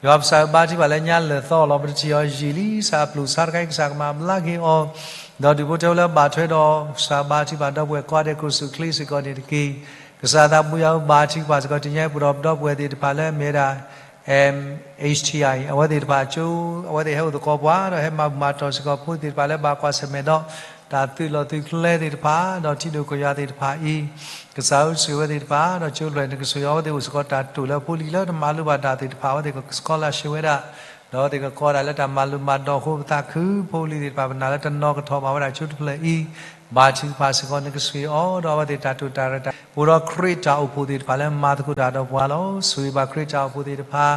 ယွၤပကစၢ်ဧၢ ဘါထုကဖၣ်လၢညါလၢာ်သီအလီၢ် ပတထံၣ်အီၤယံာ်လံ ကစၢ်အပျုၢ်ဆါတခါအံၤ ကစၢ်ကမၤဘျါက့ၤအီၤ, ဒီးဒူၣ်ဖိထၢဖိလၢဘၣ်ထွဲဒီး ကစၢ်ဘါထုကဖၣ်ဒီပုၢ်ဝဲၢ်ကိးဂၤဒဲး ကအိၣ်ဆူၣ်အိၣ်ချ့စ့ၢ်ကီးန့ၣ်တက့ၢ်. ကစၢ်သးဘိယွၤဧၢ ဘါထုကဖၣ်စ့ၢ်ကီး တနံၤအံၤ ပဒီပုၢ်ဝဲၢ်သ့ၣ်တဖၣ်လၢမ့ၢ်ဝဲဒၣ် M H T I အဝဲသ့ၣ်တဖၣ်ကၠိ အဝဲသ့ၣ်ဟဲအိၣ်သကိးပှၤ ဒီးဟဲမၤဘူၣ်မၤတီၢ်စ့ၢ်ကီးဖိသ့ၣ်တဖၣ်လၢဘၣ်ကွၢ်ဆၢၣ်မဲာ်ဒီး တၢ်သုးလီၢ်သုးကျဲသ့ၣ်တဖၣ် ဒီးထံဒိၣ်ကီၢ်ယွၤသ့ၣ်တဖၣ်အံၤ, ကစၢ်ဧၢ ဆိၣ်ဂ့ၤအဝဲသ့ၣ်တဖၣ် ဒီးကၠိဖျၢၣ်န့ၣ် ကဆိၣ်ဂ့ၤအီၤ အဝဲသ့ၣ်အိၣ်စ့ၢ်ကီးတၢ်တိာ်လၢဖိလံၤလၢတမၤလိဘၣ်တၢ်သ့ၣ်တဖၣ် အဝဲသ့ၣ်က scholarship ဝဲဒၣ် ဒီးအဝဲသ့ၣ်ကကိးဒၣ်လၢတၢ်မၤလိမၤဒိးအဃိ ပသးခုဖိလံၤသ့ၣ်တဖၣ် ပနာ်လၢတနီၤကထီၣ်ဘၣ်ဝဲဒၣ်ကၠိတဖျၢၣ်အံၤ, ဘါထုကဖၣ်စ့ၢ်ကီး နကဆိၣ်ဂ့ၤအီၤ ဒီးအဝဲသ့ၣ်တၢ်တိာ်တၢ်ရဲၣ်တၢ် ပအိၣ်ဒီးခရံာ်တၢ်အိၣ်ဖှိၣ်သ့ၣ်တဖၣ်လၢမၤသကိးတၢ်ဒီးပှၤလီၤ. ဆိၣ်ဂ့ၤဘၣ်ခရံာ်တၢ်အိၣ်ဖှိၣ်သ့ၣ်တဖၣ်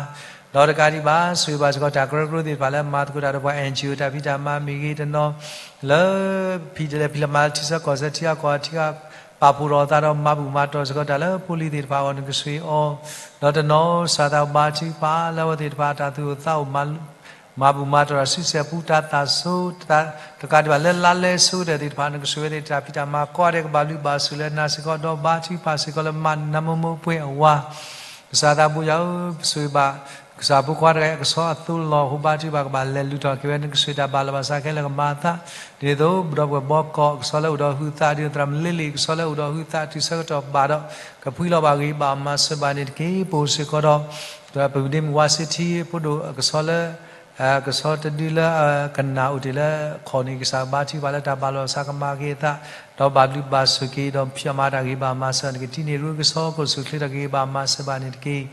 ဒီးတကးဒံးဘၣ် ဆိၣ်ဂ့ၤဘၣ်စ့ၢ်ကီးတၢ်ကရၢကရိသ့ၣ်တဖၣ်လၢမၤသကိးတၢ်ဒီးပှၤ N G O တၢ်ဖံးတၢ်မၤမ့ၢ်ဂ့ၤတနီၤ လၢ ဖံးတလဲဖံးလဲၤမၤလၢထံဆၢကီၢ်ဆၢထံဂၤကီၢ်ဂၤထံဂၤ ပာ်ဖှိၣ်ထီၣ်အသးဒီးမၤဘူၣ်မၤတီၢ်စ့ၢ်ကီးတၢ်လၢဖိလံၤသ့ၣ်တဖၣ်အဂီၢ် နကဆိၣ်ဂ့ၤအီၤ, ဒီးတနီၤစၢ်သးဘါထုကဖၣ်လၢအဝဲသ့ၣ်တဖၣ်အတၢ်သူၣ်အိၣ်သးအိၣ် မၤဘူၣ်မၤတီၢ်တၢ်ဆူစဲးပူၤ တၢ်သးစူၤ တကးဒံးဘၣ်လၢလါလဲဆိကတၢၢ်သ့ၣ်တဖၣ် နကဆိၣ်ဂ့ၤဝဲသ့ၣ် တၢ်ဖံးတၢ်မၤကိးဂၤဒဲး ကဘၣ်ဘျုးဘၣ်ဆိၣ်လၢနၤစ့ၢ်ကီး ဒီးဘါထုကဖၣ်စ့ၢ်ကီးလၢမၤနၢမူမူပှဲၤအဝၤ ကစၢ်သးဘိယွၤဧၢ, ဆိၣ်ဂ့ၤဘၣ် ကစၢ်ဖိခွါတဂၤအံၤ အကဆီအသိလီၤအဃိ ဘါထုကဖၣ် ကဘၣ်လဲၤလုၢ်ထီၣ်က့ၤဝဲ နကဆိၣ်ဂ့ၤတၢ်ဘၣ်လီၤဘၣ်စးခဲလၢာ်ကမၤအသး, ဒ်သိးပဒီပုၢ်ဝဲၢ်ဘီကီး အကဆီလၢအိၣ်ဒီးဟုသး ဒ်သိးသရၣ်မုၣ်လ့လ့ၣ် အကဆီလၢအိၣ်ဒီးဟုသး တုၤဆၢကတီၢ်ဘၣ်ဒီး ကဖှံလီၤဘၣ်ဂ့ၤဘၣ်မၤစၢၤဘၣ်န့ၣ်တက့ၢ်. ပအိၣ်စ့ၢ်ကီးဒီး ပမုၢ်ဒ့မုၢ်ဝါစ့ထံ ဖိဒိၣ်အကဆီလၢ ကဆီတဒုလၢကနၣ်အိၣ်တ့ၢ်လၢခီၣ်န့ၣ် ကစၢ်ဘါထုကဖၣ်လၢတၢ်ဘၣ်လီၤဘၣ်စးကမၤက့ၤအသး, ဒီးဘၣ်ဘျုးဘၣ်ဆိၣ်က့ၤ ဒီးဖံးအီၣ်မၤတၢ်ဂ့ၤဘၣ်မၤစၢၤ နကထံၣ်န့ၢ်ရူကဆီ ကအိၣ်ဆူၣ်အိၣ်ချ့တၢ်ဂ့ၤဘၣ်မၤစၢၤဘၣ်န့ၣ်တက့ၢ်.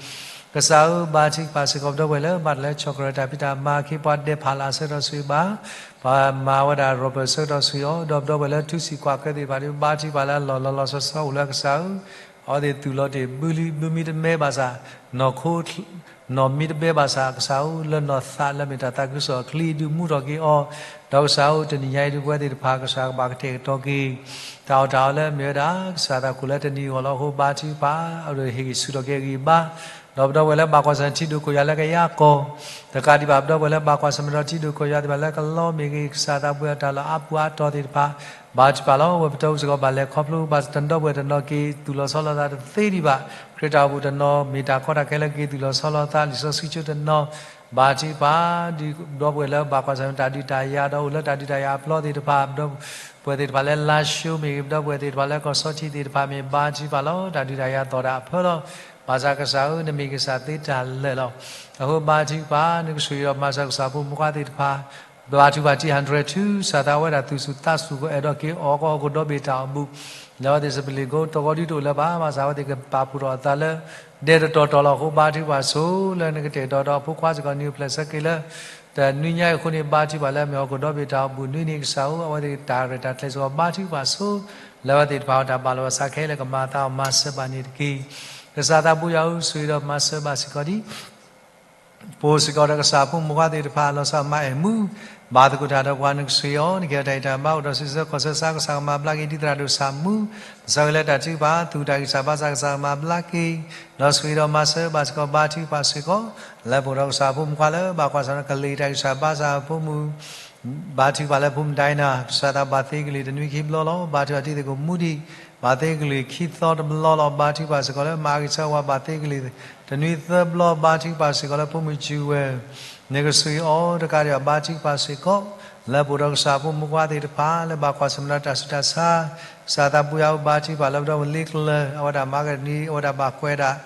ကစၢ်ဧၢ ဘါထုကဖၣ်စ့ၢ်ကီးပဒီပုၢ်ဝဲၢ်လၢ ဘၣ်တၢ်လၢဆီၣ်ကရၢၢ်တၢ်ဖံးတၢ်မၤ ခ့ပှၤဒဲးဖးလၢအဆၢကတီၢ်ဆိၣ်ဂ့ၤဘၣ်, ပှၤမၤဝဲဒၣ် ရီပၢၢ် ဆၢကတီၢ်ဆိၣ်ဂ့ၤအီၤ, ဒီးပဒီပုၢ်ဝဲၢ်လၢထူစံၣ်ကွၢ်ကၢသ့ၣ်တဖၣ်ဒီး ဘါထုကဖၣ်လၢအလီၢ်လီၤလီၤဆီဆီအိၣ်လၢကစၢ်ဧၢ, အဝဲသ့ၣ်သူၣ်လီၤတ့ၢ် ဘုမံတဘဲဘၣ်ဆၣ် နီၢ်ခိ နီၢ်မံတဘဲဘၣ်ဆၣ် ကစၢ်ဧၢ လၢနီၢ်သးလၢမ့ၢ်တၢ်သးခုကစီၣ်အချံ ဒုးမူထီၣ်က့ၤအီၤ, ဒီးကစၢ်ဧၢ တနံၤညါအံၤဒုးပဝဲသ့ၣ်တဖၣ် ကစၢ်ကဘၣ်ကတဲာ်ကတီၤက့ၤ တၢ်အီၣ်တၢ်အီလၢမ့ၢ်ဝဲဒၣ် ကစၢ်သးခိၣ်လၢတနံၤအဂီၢ်လီၤအဃိ ဘါထုကဖၣ် အဝဲသ့ၣ်ဟ့ၣ်ဂံၢ်ဆူၣ်ထီၣ်က့ၤအဂံၢ်အဘါ ဒီးပဒီပုၢ်ဝဲၢ်လၢဘၣ်ကွၢ်ဆၢၣ်မဲာ်ထံဒိၣ်ခိၣ်ယွၤလၢကယၤကီၢ်, တကးဒံးဘၣ် ပဒီပုၢ်ဝဲၢ်လၢဘၣ်ကွၢ်ဆၢၣ်မဲာ်ဒီးထံဒိၣ်ခိၣ်ယွၤသ့ၣ်တဖၣ်လၢကလီမ့ၢ်ဂ့ၤ, ကစၢ်သးပူၤအတၢ်လီၢ်အါပူၤအါတီၤသ့ၣ်တဖၣ်, ဘါထုကဖၣ်လီၤ. အဝဲပတီၢ်စ့ၢ်ကီးဘၣ်လဲၤခီဖျိဘၣ်တနီၤပုၢ်ဝဲၢ်တနီၤက့ၤသူၣ်လီၤဆီလီၤသးတသ့ဒံးဘၣ်, ခရံာ်တၢ်အိၣ်ဖှိၣ်တနီၤ မ့ၢ်တၢ်ကီတၢ်ခဲလၢက့ၤသူၣ်လီၤဆီလီၤသး လံာ်စီဆှံကၠိတနီၤ, ဘါထုကဖၣ် ဒီပုၢ်ဝဲၢ်လၢဘၣ်ကွၢ်ဆၢၣ်မဲာ်တၢ်ဒုးတၢ်ယၤဒီးအိၣ်လၢတၢ်ဒုးတၢ်ယၤအပျီသ့ၣ်တဖၣ်, ပဒီပုၢ်ဝဲၢ်သ့ၣ်တဖၣ်လၢလါၡိမ့ၢ်ဂ့ၤ, ပဒီပုၢ်ဝဲၢ်သ့ၣ်တဖၣ်လၢကီၢ်စီထံသ့ၣ်တဖၣ်မ့ၢ် ဘါထုကဖၣ်လီၤ. တၢ်ဒုးတၢ်ယၤသီၣ်တၢ်အဖၢလီၤ. ဘၣ်ဆၣ်ကစၢ်ဧၢ နမ့ၢ်ကစၢ်သ့တၢ်လၢာ်လီၤ. အဃိဘါထုကဖၣ် နကဆိၣ်ဂ့ၤဒီးမၤစၢၤကစၢ်ဖိမုၣ်ဖိခွါသ့ၣ်တဖၣ်, ဘါထုကဖၣ်တံၢ် hundred two စၢ်သးဝဲဒၣ်သူၣ်စူၤသးစူၤ ကအဲၣ်ဒိးက့ၤအီၣ်ကီၢ်ဟီၣ်ခိၣ်ဒီဘ့ၣ်တၢ်အိၣ်ဘူး, လၢအဝဲသ့ၣ်စပံးလံၣ်ကိတဂီၤဒုတအိၣ်လၢၤဘၣ်, ဘၣ်ဆၣ်အဝဲသ့ၣ်ကပာ်ဖှိၣ်ထီၣ်အသးလၢ ဒဲတတီၤတီၤလီၤ. အဃိဘါထုကဖၣ်ဆိလၢနကတဲာ်ကတီၤဒီးအဖိခွါစ့ၢ်ကီး နံၣ်အိၣ်ဖျဲၣ်ဆၢက့ၤလၢ တနွံညါအံၤအဃိန့ၣ် ဘါထုကဖၣ်လၢအမ့ၢ်ဟီၣ်ခိၣ်ဒီဘ့ၣ်တၢ်အိၣ်ဘူးနွံန့ၣ် ကစၢ်ဧၢ အဝဲသ့ၣ်တၢ်ရဲၣ်တၢ်ကျဲၤစ့ၢ်ကီး ဘါထုကဖၣ်ဆိ လၢအဝဲသ့ၣ်တဖၣ်အတၢ်ဘၣ်လီၤဘၣ်စးခဲလၢာ်ကမၤအသးအီၤမၤစၢၤဘၣ်န့ၣ်တက့ၢ်. ကစၢ်သးပူၤယွၤဧၢ ဆိၣ်ဂ့ၤဒီးမၤစၢၤဘၣ်စ့ၢ်ကီးဒံး ပအိၣ်စ့ၢ်ကီးဒီးကစၢ်ဖိမုၣ်ဖိခွါသ့ၣ်တဖၣ် လီၤဆီမၤအဲၣ်မူ, ဘၣ်သကိးတၢ်ဒီးပှၤ နကဆိၣ်ဂ့ၤအီၤ, နကဟ့ၣ်အီၤတၢ်ဂံၢ်တၢ်ဘါ, အိၣ်ဒီးဆံးဆၢကီၢ်ဆၢ ကစၢ်ကမၤဘျါက့ၤဒ်သရၣ်ဒိၣ်ဆၣ်မူ, ကစၢ်ကလဲၤတၢ်ထုကဖၣ် သူၣ်တၢ်ဂံၢ်စၢ်ဘါစၢ် ကစၢ်ကမၤဘျါက့ၤ, ဒီးဆိၣ်ဂ့ၤဒီးမၤစၢၤဘၣ်စ့ၢ်ကီး ဘါထုကဖၣ်စ့ၢ်ကီး လၢပအိၣ်ဒီးကစၢ်ဖိမုၣ်ဖိခွါလၢ ဘၣ်ကွၢ်ဆၢၣ်မဲာ်ကလံၤတၢ်ဂံၢ်စၢ်ဘါစၢ်အဖိမုၣ် ဘါထုကဖၣ်လၢဖိမုၣ်ဒိၣ်နၤ ကစၢ်သးဘၣ်သ့ကလုာ်တနွံခံဘျီလီၤ. ဘါထုကဖၣ်တံၤသကိးမူဒံး ဘၣ်သ့ကလုာ်ခံသီတဘျီလီၤ. ဘါထုကဖၣ်စ့ၢ်ကီးလၢမၤအဂံၢ်ဆၢဝါဘၣ်သ့ကလုာ် တနွံသၢဘျီ. ဘါထုကဖၣ်စ့ၢ်ကီးလၢဖိမုၣ်စူၤဝဲ နကဆိၣ်ဂ့ၤအီၤတကးဒံးဘၣ် ဘါထုကဖၣ်စ့ၢ်ကီး လၢပအိၣ်ဒီးကစၢ်ဖိမုၣ်ဖိခွါသ့ၣ်တဖၣ် လၢဘၣ်ကွၢ်ဆၢၣ်မဲာ်ဒီးတၢ်ဆူးတၢ်ဆါ ကစၢ်သးပူၤယွၤဧၢ ဘါထုကဖၣ်လၢပဒီပုၢ်ဝဲၢ်လ့ကျၢၤ အဝဲဒၣ်မၤကနံၤ အဝဲဒၣ်ဘၣ်ကွဲးဒၣ်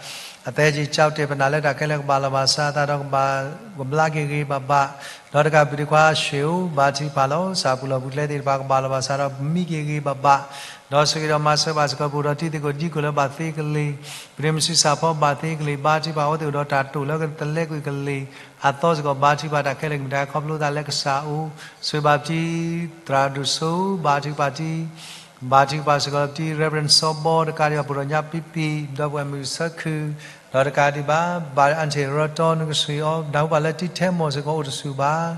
အသဲက့ၤကၠီတဲာ်ပနၢ်လၢတၢ်ခဲလၢာ်ကဘၣ်လီၤဘၣ်စးအသးဒီးကဘၣ် ကဘျါက့ၤဂ့ၤဂ့ၤဘၣ်ဘၣ်, ဒီးတကးဘၣ်ဒံးခွါၡ့ၣ်ဧိၤ ဘါထုကဖၣ်လီၤ. ကစၢ်ပူၤလီၢ်ပူၤကျဲသ့ၣ်တဖၣ်ကဘၣ်လီၤဘၣ်စးဒီးမံက့ၤဂ့ၤဂ့ၤဘၣ်ဘၣ်, ဒီးဆိၣ်ဂ့ၤဒီးမၤစၢၤဘၣ်စ့ၢ်ကီး ပအိၣ်ဒီးတံၤသကိးဒံကိးလၢဘၣ်သ့ကလုာ် ပဒ့မစုစၢ်ဖီဘၣ်သ့ကလုာ် ဘါထုကဖၣ် အဝဲသ့ၣ်အိၣ်ဒီးတၢ်တိာ်လၢကတလဲကွံာ်ကလုာ် အသီစ့ၢ်ကီး ဘါထုကဖၣ် တၢ်ခဲလၢာ်ကမ့ၢ်တၢ်ခီဖျိသးလၢကစၢ်အအိၣ်, ဆိၣ်ဂ့ၤဘၣ်ပတံၤ သရၣ်ဒိၣ်စိ ဘါထုကဖၣ်တံၤ ဘါထုကဖၣ်စ့ၢ်ကီးလၢပတံၤ Reverend စီဘီ တကးဒံးဘၣ် ပအိၣ်ဒီးညါပံပံၤ ဒီပုၢ်ဝဲၢ်မုၣ်ဆၢခုၣ် ဒီးတကးဒံးဘၣ် ဘၣ်အၣ်ထံၣ်ရၢတီ နကဆိၣ်ဂ့ၤအီၤ နၢ်ဟူဘၣ်လၢတံၤထဲမီၢ်စ့ၢ်ကီးအိၣ်တဆူၣ်ဘၣ်,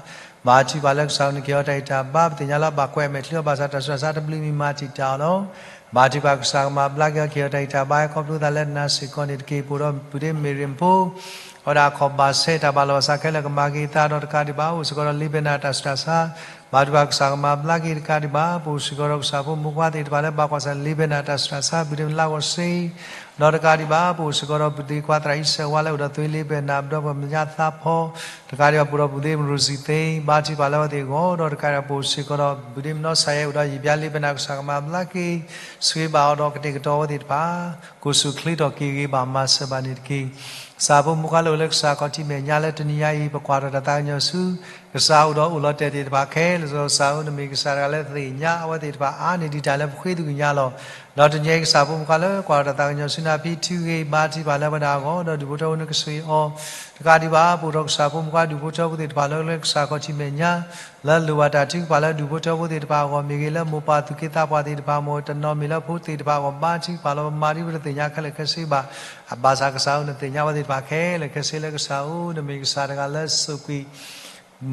ဘါထုကဖၣ်လၢကစၢ်အအိၣ် နကဟ့ၣ်အီၤတၢ်ဂံၢ်တၢ်ဘါ ပသ့ၣ်ညါလၢအဘၣ်ကွဲးအမဲာ်ချံအီၤ ဘၣ်ဆၣ်တၢ်ဆူးတၢ်ဆါတဘျုးမံၤမၤတံာ်တာ်အီၤလီၤ. ဘါထုကဖၣ်ကစၢ်ကမၤဘျါက့ၤအီၤ ကဟ့ၣ်အီၤတၢ်ဂံၢ်တၢ်ဘါ ဟဲခီဖျိသးလၢနၤစ့ၢ်ကီးန့ၣ်တက့ၢ်. ပအိၣ်ဒီးပုၢ်ဒ့မ့ၢ်ရ့ၣ်ဖိ အဝဲဒၣ်အခီၣ်ဘၣ်ဆဲးတၢ်ဘၣ်လီၤဘၣ်စးခဲလၢာ်ကမၤက့ၤသးဒီးတကးဒံးဘၣ် အိၣ်စ့ၢ်ကီးဒီးလံာ်ဘဲနၢ်တၢ်ဆူးတၢ်ဆါ, ဘါထုကဖၣ်ကစၢ်ကမၤဘျါက့ၤတကးဒံးဘၣ် ပအိၣ်စ့ၢ်ကီးဒီးကစၢ်ဖိမုၣ်ဖိခွါသ့ၣ်တဖၣ်လၢဘၣ်ကွၢ်ဆၢၣ်လံာ်ဘဲနၢ်တၢ်ဆူးတၢ်ဆါ ပုၢ်ဒ့မ့ၢ်လါဂီၢ်စ့ ဒီးတကးဒံးဘၣ် ပအိၣ်စ့ၢ်ကီးဒီးပုၢ်ဒ့ခွါသရၣ်အံၤစဲးဝါလၢအိၣ်ဒီးသွ့လံာ်ဘဲနၢ် ပဒီပုၢ်ဝဲၢ်မုၣ်ညါသးဖီ တကးဒံးဘၣ် ပအိၣ်ဒီးပုၢ်ဒ့မုၣ်ရိၤစံသ့ ဘါထုကဖၣ်လၢအဝဲသ့ၣ်အဂီၢ် ဒီးတကးဒံးဘၣ် ပအိၣ်စ့ၢ်ကီးဒီးပုၢ်ဒ့မုၣ်နီၢ်စၤယဲ အိၣ်ဒီးယံာ်ဘျါလံာ်ဘဲနၢ် ကစၢ်ကမၤဘျါက့ၤ ဆိၣ်ဂ့ၤဘၣ်အီၤဒီးကတဲာ်ကတီၤအဝဲသ့ၣ်တဖၣ် ကိၢ်ဆူၣ်ချ့ထီၣ်က့ၤဂ့ၤဘၣ်မၤစၢၤဘၣ်န့ၣ်တက့ၢ်. ကစၢ်ဖိမုၣ်ဖိခွါလၢအိၣ်လၢကစၢ်ခီၣ်ထံးမဲာ်ညါလၢတနံၤညါအံၤ ပကွၢ်ထီၣ်တၢ်သးကညီၤဆူ ကစၢ်အိၣ်ဒီးအိၣ်လီၤတဲာ်သ့ၣ်တဖၣ်ခဲလၢာ် ကစၢ်ဧၢ နမ့ၢ်ကစၢ်တဂၤလၢသ့ၣ်ညါ အဝဲသ့ၣ်တဖၣ်အါန့ၢ်ဒံးတၢ်လၢပဃ့သုကညါလီၤ. ဒီးတနံၤညါအံၤ ကစၢ်ဖိမုၣ်ဖိခွါလၢကွၢ်ထီၣ်တၢ်သးကညီၤဆူနၤ ဖံထုဂ့ၤ ဘါထုကဖၣ်လၢအဝဲဒၣ်အဂီၢ် ဒီးဒူၣ်ဖိထၢဖိ နကဆိၣ်ဂ့ၤအီၤ တကးဒံးဘၣ် ပအိၣ်ဒီးကစၢ်ဖိမုၣ်ဖိခွါ ဒူၣ်ဖိထၢဖိသ့ၣ်တဖၣ်လၢ လၢကစၢ်ခီၣ်ထံးမဲာ်ညါ လၢလိၣ်ဘၣ်တၢ်ထုကဖၣ်လၢဒူၣ်ဖိထၢဖိသ့ၣ်တဖၣ်အဂီၢ်မ့ၢ်ဂ့ၤ လၢမိၢ်ပၢ်သူၣ်က့သးပှၢ်သ့ၣ်တဖၣ် မိၢ်တနီၤမ့ၢ်လၢဖိသ့ၣ်တဖၣ်အဂီၢ် ဘါထုကဖၣ်လီၤ. ပမၤဒ်ပတသ့ၣ်ညါခဲလၢာ်ခဲဆ့ဘၣ်. အဘၣ်ဆၣ်ကစၢ်ဧၢ နသ့ၣ်ညါအဝဲသ့ၣ်တဖၣ်ခဲလၢာ်ခဲဆ့လၢကစၢ်ဧၢ နမ့ၢ်ကစၢ်တဂၤလၢစိာ်ကွံာ်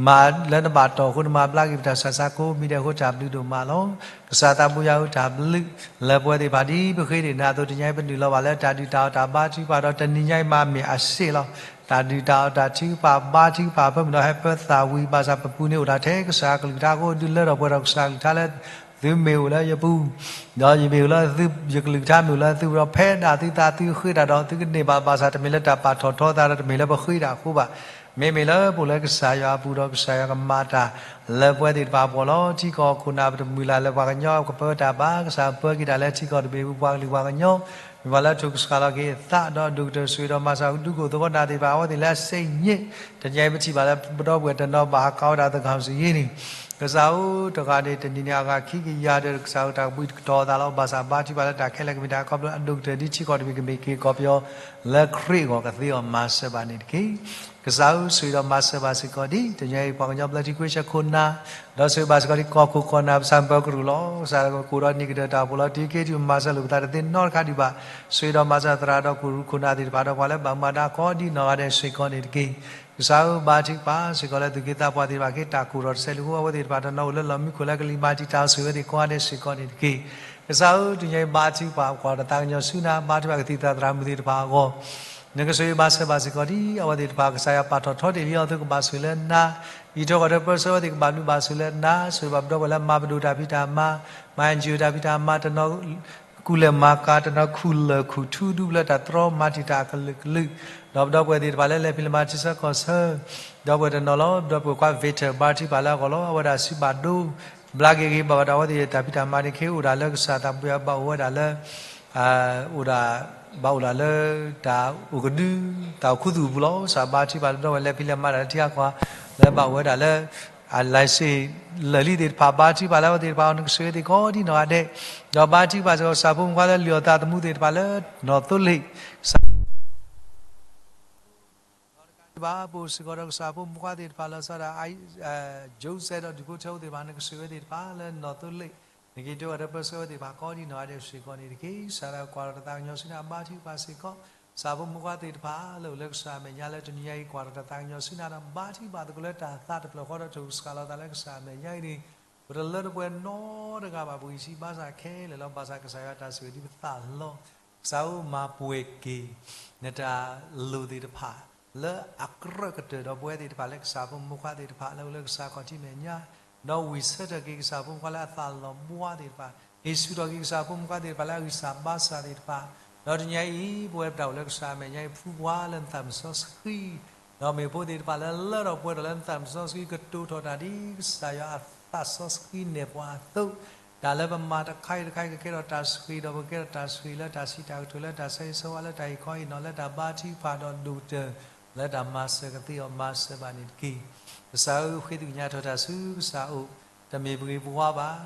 မၤလၢနဘၣ်တီၢ်အဃိ နမၤဘျါက့ၤပတၢ်ဆူးတၢ်ဆါကိးမံၤဒဲးအဃိ တၢ်ဘျုးဒိၣ်မးလီၤ. ကစၢ်သးပူၤယွၤဧၢ တၢ်ဘျုးလၢပဝဲသ့ၣ်တဖၣ်ဒ်ပဃ့ဒံးနၤအသိး တနံၤညါအံၤ ပနုာ်လီၤဘၣ်လၢတၢ်ဒုၣ်တၢ်အီၣ်တၢ်ဘါထုကဖၣ်ဒီး တနံၤညါအံၤမၤမ့ၢ်အစ့ၣ်လီၤ. တၢ်ဒုၣ်တၢ်အီၣ်တၢ်ထုကဖၣ်ဘါထုကဖၣ် ဖၢမုၢ်ဒီးဟဲဖၢသးဝံၤ ဘၣ်ဆၣ်ပပူၤန့ၣ်အိၣ်ဒၣ်ထဲကစၢ်ကလုၢ်ကထါအဃိ ဒုးလၢထီၣ်ပှဲၤထီၣ်ကစၢ်ကလုၢ်ကထါလၢ သုမ့ၢ်အိၣ်လၢယပူၤ ဒီးယမ့ၢ်အိၣ်လၢသု ယကလုၢ်ကထါမ့ၢ်အိၣ်လၢသုပူၤဒီး ဖဲဒၣ်သုသးသုဃ့တၢ်ဒီး သုကန့ၢ်ဘၣ် ဘၣ်ဆၣ် တမ့ၢ်လၢတၢ်ပာ်ထီၣ်ထီသးဒီး တမ့ၢ်လၢပဃ့တၢ်အဃိဘၣ်. မ့မ့ၢ်လၢပအိၣ်လၢကစၢ်ယွၤအပူၤဒီး ကစၢ်ယွၤကမၤတၢ်လၢပဝဲသ့ၣ်တဖၣ်အပူၤလီၤ. ထံကီၢ်ခိၣ်နၢ်ပတမုၢ်လၢ်လၢပှၤကညီ ကပၢတၢ်ဘၣ် ကစၢ်ပၢက့ၤတၢ်လၢထံကီၢ်တဘ့ၣ်ပူၤ ပှၤကလုာ်ပှၤကညီ မ့ၢ်ပှၤလၢထိၣ်ကစှၤလီၤက့ၤအသးဒီး ဒိၣ်ကတၢၢ်ဆိၣ်ဂ့ၤဒီးမၤစၢၤဒူခိၣ်သဝီနၢ်သ့ၣ်တဖၣ် အဝဲသ့ၣ်လၢအစ့ၣ်ညံၣ် တနံၤအံၤပထံၣ်ဘၣ်လၢ ပဒီပုၢ်ဝဲၢ်တနီၤဘၣ်ဟးကးဝဲဒၣ် သန်းခေါင်စာရင်းန့ၣ် ကစၢ်ဧၢ တဂၤန့ၣ် တနံၤန့ၣ် အဂၤခံကယၤဒီး ကစၢ်ဧၢ တၢ်ကဘှံးကတီၤအသးလီၤ. ဘၣ်ဆၣ်ဘါထုကဖၣ်လၢတၢ်ခဲလၢာ်ကမ့ၢ်တၢ်ခီဖျိအဒိၣ်ကတၢၢ်ဒ်ထံကီၢ်တဘ့ၣ်ကမ့ၢ်က့ၤကီၢ်ပယီၤ လၢခရံာ်အဂီၢ်ကသ့အီၤမၤစၢၤဘၣ်န့ၣ်တက့ၢ်. ကစၢ်ဧၢ ဆိၣ်ဂ့ၤဒီးမၤစၢၤဘၣ်စ့ၢ်ကီးဒ် တနံၤအံၤ ပှၤကညီဘျၢထံခဝ့ၡၢၣ်ခိၣ်နၢ် ဒီးဆိၣ်ဂ့ၤဘၣ်စ့ၢ်ကီးဒ်ကီၢ်ခိၣ်ကီၢ်နၢ် ပစံးဘၢကရူၢ်လီၤ. ကစၢ်ဧၢ ကိးဒီးနံၤကတၢၢ်တၢ်အိၣ်ဖှိၣ်လီၤ. တုၤခဲတုၤမၤစၢၤလိာ်ပသးတသ့နီတခါဒံးဘၣ်. ဆိၣ်ဂ့ၤဒီးမၤစၢၤသရၣ်ဒီးခိၣ်ရူၢ်ခိၣ်နၢ်သ့ၣ်တဖၣ်ဒီး ပှၤလၢဘၣ်မူဘၣ်ဒါကိးဒ်နီၢ်ဂၤဒဲးစ့ၢ်ကီးန့ၣ်တက့ၢ်. ကစၢ်ဧၢ ဘါထုကဖၣ်စ့ၢ်ကီးလၢသူၣ်က့သးပှၢ်သ့ၣ်တဖၣ် က့ၤတၢ်ကိၢ်ထီၣ်တစဲးလၢအဃိ အဝဲသ့ၣ်တဖၣ်တနီၤအိၣ်လၢလီၢ်မံခိၣ်လၢကလံၤမၤတံာ်တာ် ဆိၣ်ဂ့ၤအဝဲသ့ၣ်ကိးဂၤဒဲးစ့ၢ်ကီးန့ၣ်တက့ၢ်. ကစၢ်ဧၢ တနံၤအံၤဘါထုကဖၣ် ကွၢ်ထီၣ်သးကညီၤဆူနၤ ဘါထုကဖၣ်ကသံၣ်သရၣ်မုၣ်သ့ၣ်တဖၣ်အဂီၢ် နကဆိၣ်ဂ့ၤဘၣ်ဆၢဘၣ်စ့ၢ်ကီးဒ်အဝဲသ့ၣ်တဖၣ် ကစၢ်ယွၤပာ်ထီၣ်ထီတ့ၢ်လံအီၤအသိးကဘၣ်ဆိၣ်ဂ့ၤလၢနၤ, ယံာ်ထီၣ်ကီၢ်ထီပၢဆှၢအဝဲသ့ၣ်ကဘၣ်ဘျုးဘၣ်ဆိၣ်ဂ့ၤလၢနၤ, ဆိၣ်ဂ့ၤဘၣ်ပဒီပုၢ်ဝဲၢ်လၢမၤပဒိၣ်တၢ်ဖံးတၢ်မၤ, မၤ NGO တၢ်ဖံးတၢ်မၤ, တနီၤကူၣ်လဲၤမၤကၤ, တနီၤခူၣ်လၢၢ်ခူၣ်ထူ ဒူပလၢတၢ်တြီမၤတံာ်တာ်အကလုာ်ကလုာ်, ဒီးပဒီပုၢ်ဝဲၢ်သ့ၣ်တဖၣ်လၢလဲၤဖံးလဲၤမၤထံဆၢကီၢ်ဆၢ, ဒီပုၢ်ဝဲၢ်တနီၤလီၤ ပဒီပုၢ်ဝဲၢ်ခွါ Victor ဘါထုကဖၣ်လၢအဂီၢ်လီၤ. အဝဲဒၣ်စံးဘၣ်ဒိ ဘျါက့ၤဂ့ၤဘၣ်ဝဲဒၣ်အဝဲသ့ၣ်တၢ်ဖံးတၢ်မၤန့ၣ် ခဲအိၣ်ဒၣ်လၢကစၢ်သးပူၤယွၤဘၣ်အိၣ်ဝဲဒၣ်လၢ အိၣ်ဒၣ် ဘၣ်အိၣ်ဒၣ်လၢ တၢ်အိၣ်ကဒု တၢ်အိၣ်ခူသူၣ်အပူၤလီၤ. ကစၢ်ဘါထုကဖၣ်လၢပဒီပုၢ်ဝဲၢ်လဲၤဖံးလဲၤမၤတၢ်လၢထံဂၤကီၢ်ဂၤ လၢဘၣ်အိၣ်ဝဲဒၣ်လၢ အ license လၢာ်လံသ့ၣ်တဖၣ် ဘါထုကဖၣ်လၢအဝဲသ့ၣ်တဖၣ်အဂီၢ် နကဆိၣ်ဂ့ၤသ့ၣ်ကိးဒံနီၢ်ဂၤဒဲး, ဒီးဘါထုကဖၣ်စ့ၢ်ကီးကစၢ်ဖိမုၣ်ခွါလၢလုၢ်အီၣ်သးသမူသ့ၣ်တဖၣ်လၢနီၢ်သိလ့ၣ် ကစၢ် ဒီးတကးဒံးဘၣ် ပအိၣ်စ့ၢ်ကီးဒီးကစၢ်ဖိမုၣ်ခွါသ့ၣ်တဖၣ်လၢစီၤဒၣ် Joseph ဒီးဒုးဖိထၢဖိသ့ၣ်တဖၣ် နကဆိၣ်ဂ့ၤဝဲသ့ၣ်တဖၣ်လၢနီၢ်သိလ့ၣ်, နက့ၤဒိးဂၤဒီးပၢဆှၢဝဲသ့ၣ်တဖၣ်ကိးဒံနီၢ်ဂၤဒဲးစ့ၢ်ကီးန့ၣ်တက့ၢ်. ကစၢ်လၢကွၢ်ထီၣ်တၢ်သးကညီၤဆူညါ ဘါထုကဖၣ်စ့ၢ်ကီး ကစၢ်ဖိမုၣ်ခွါသ့ၣ်တဖၣ်လၢအိၣ်လၢကစၢ်အမဲာ်ညါလၢတနံၤညါအံၤ ကွၢ်ထီၣ်တၢ်သးကညီၤဆူညါဒီး ဘါထုကဖၣ်သကိးလၢတၢ်သးတဖျၢၣ်ဃီဒီး ထိၣ်စှၤလီၤသးလၢကစၢ်အမဲာ်ညါအံၤန့ၣ် ပတလၢတပှဲၤနီတဂၤဘၣ် ပဂံၢ်စၢ်ဘါစၢ်ခဲလၢာ်လီၤ. ဘၣ်ဆၣ်ကစၢ်ယွၤတၢ်ဆိၣ်ဂ့ၤဒ်ပသးလီၤ. ကစၢ်ဧၢ မၤပှဲၤက့ၤ နတၢ်လိၣ်သ့ၣ်တဖၣ် လၢအကြၢးကတၢၢ်ဒီးပဝဲသ့ၣ်တဖၣ်လၢ ကစၢ်ဖိမုၣ်ခွါသ့ၣ်တဖၣ်လၢအိၣ်လၢကစၢ်ခီၣ်ထံးမဲာ်ညါ, ဒီးဝံၢ်ဆၢထၢၣ်က့ၤကစၢ်ဖိမုၣ်ခွါလၢအသးလီၤဘှါသ့ၣ်တဖၣ်, ဟ့ၣ်ဆူၣ်ထီၣ်က့ၤကစၢ်ဖိမုၣ်ခွါသ့ၣ်တဖၣ်လၢအဂံၢ်စၢ်ဘါစၢ်သ့ၣ်တဖၣ်, ဒီးတနံၤညါအံၤ ပဝဲပတၢ်အိၣ်လၢကစၢ်အမဲာ်ညါအံၤ ဖုပှၤလၢနသးမုၢ်စီဆှံ ဒီးမ့ၢ်ဖိသ့ၣ်တဖၣ်လၢလၢထီၣ်ပှဲၤထီၣ်လၢနသးမုၢ်စီဆှံ ကတိၤထီၣ်တၢ်ဒ်ကစၢ်ယွၤအသးစီဆှံနဲၣ်ပှၤအသိး, တၢ်လၢပမၤတခါအံၤတခါအံၤ ကကဲထီၣ်တၢ်ဆိၣ်ဂ့ၤ ဒီးပကကဲထီၣ်တၢ်ဆိၣ်ဂ့ၤလၢတၢ်စံးတၢ်ကတိၤ လၢတၢ်ဆၢဂ့ၤဆၢဝါ လၢတၢ်ဟ့ၣ်ခီဟ့ၣ်နီၤ လၢတၢ်ဘါထုကဖၣ်ဒီးဒိၣ်ကတၢၢ် လၢတၢ်မၤစၢၤကသ့အီၤ မၤစၢၤဘၣ်န့ၣ်တက့ၢ်. ကစၢ်ဧၢ ဃ့သကွံာ်ညါထီၣ်တၢ်ဆူကစၢ်အအိၣ်, တမ့ၢ်ပဂ့ၤပဝါဘၣ်.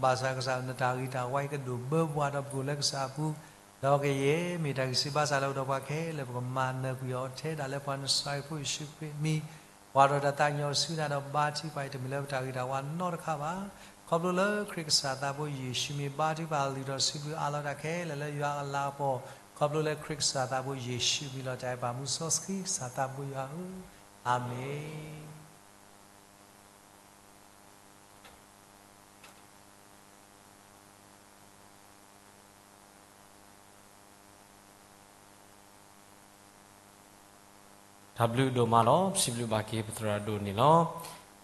ဘၣ်ဆၣ်ကစၢ်နတၢ်ဂ့ၤတၢ်ဝါအံၤကဒိၣ်ဘၢပှၤဒီးပကအိၣ်လၢကစၢ်အပူၤ, ဒီးကယဲၢ်မ့ၢ်တၢ်ဂံၢ်စၢ်ဘါစၢ်လၢပဒီးပှၤခဲလၢာ် ပကမၤနၢၤကွံာ်အီၤထဲဒၣ်လၢပှၤနစၤရ့းဖိယ့ၣ်ၡူးခရံာ်အမံၤ, ကွၢ်ထီၣ်တၢ်သးကညီၤဆူနၤဒီးဘါထုကဖၣ်အံၤ တမ့ၢ်လၢပတၢ်ဂ့ၤတၢ်ဝါနီတခါဘၣ်. ခီဖျိလၢခရံာ်ကစၢ်သးဘိယ့ၣ်ၡူးမံၤ ဘါထုကဖၣ်လုၢ်ထီၣ်စံးဘျုးအးလီၤတၢ်ခဲလၢာ်လၢယွၤအလၤကပီၤ, ခီဖျိလၢခရံာ်ကစၢ်သးဘိယ့ၣ်ၡူးမံၤလီၤ. တၢ်အဲၣ်ဘၣ်မူစီဆှံကစၢ်သးဘိယွၤဧၢ, အၤမ့ၣ်. တၢ်ဘျုးဒိၣ်မးလီၤ. ပစံးဘျုးဘၣ်က့ၤပသရၣ်ဒိၣ်န့ၣ်လီၤ.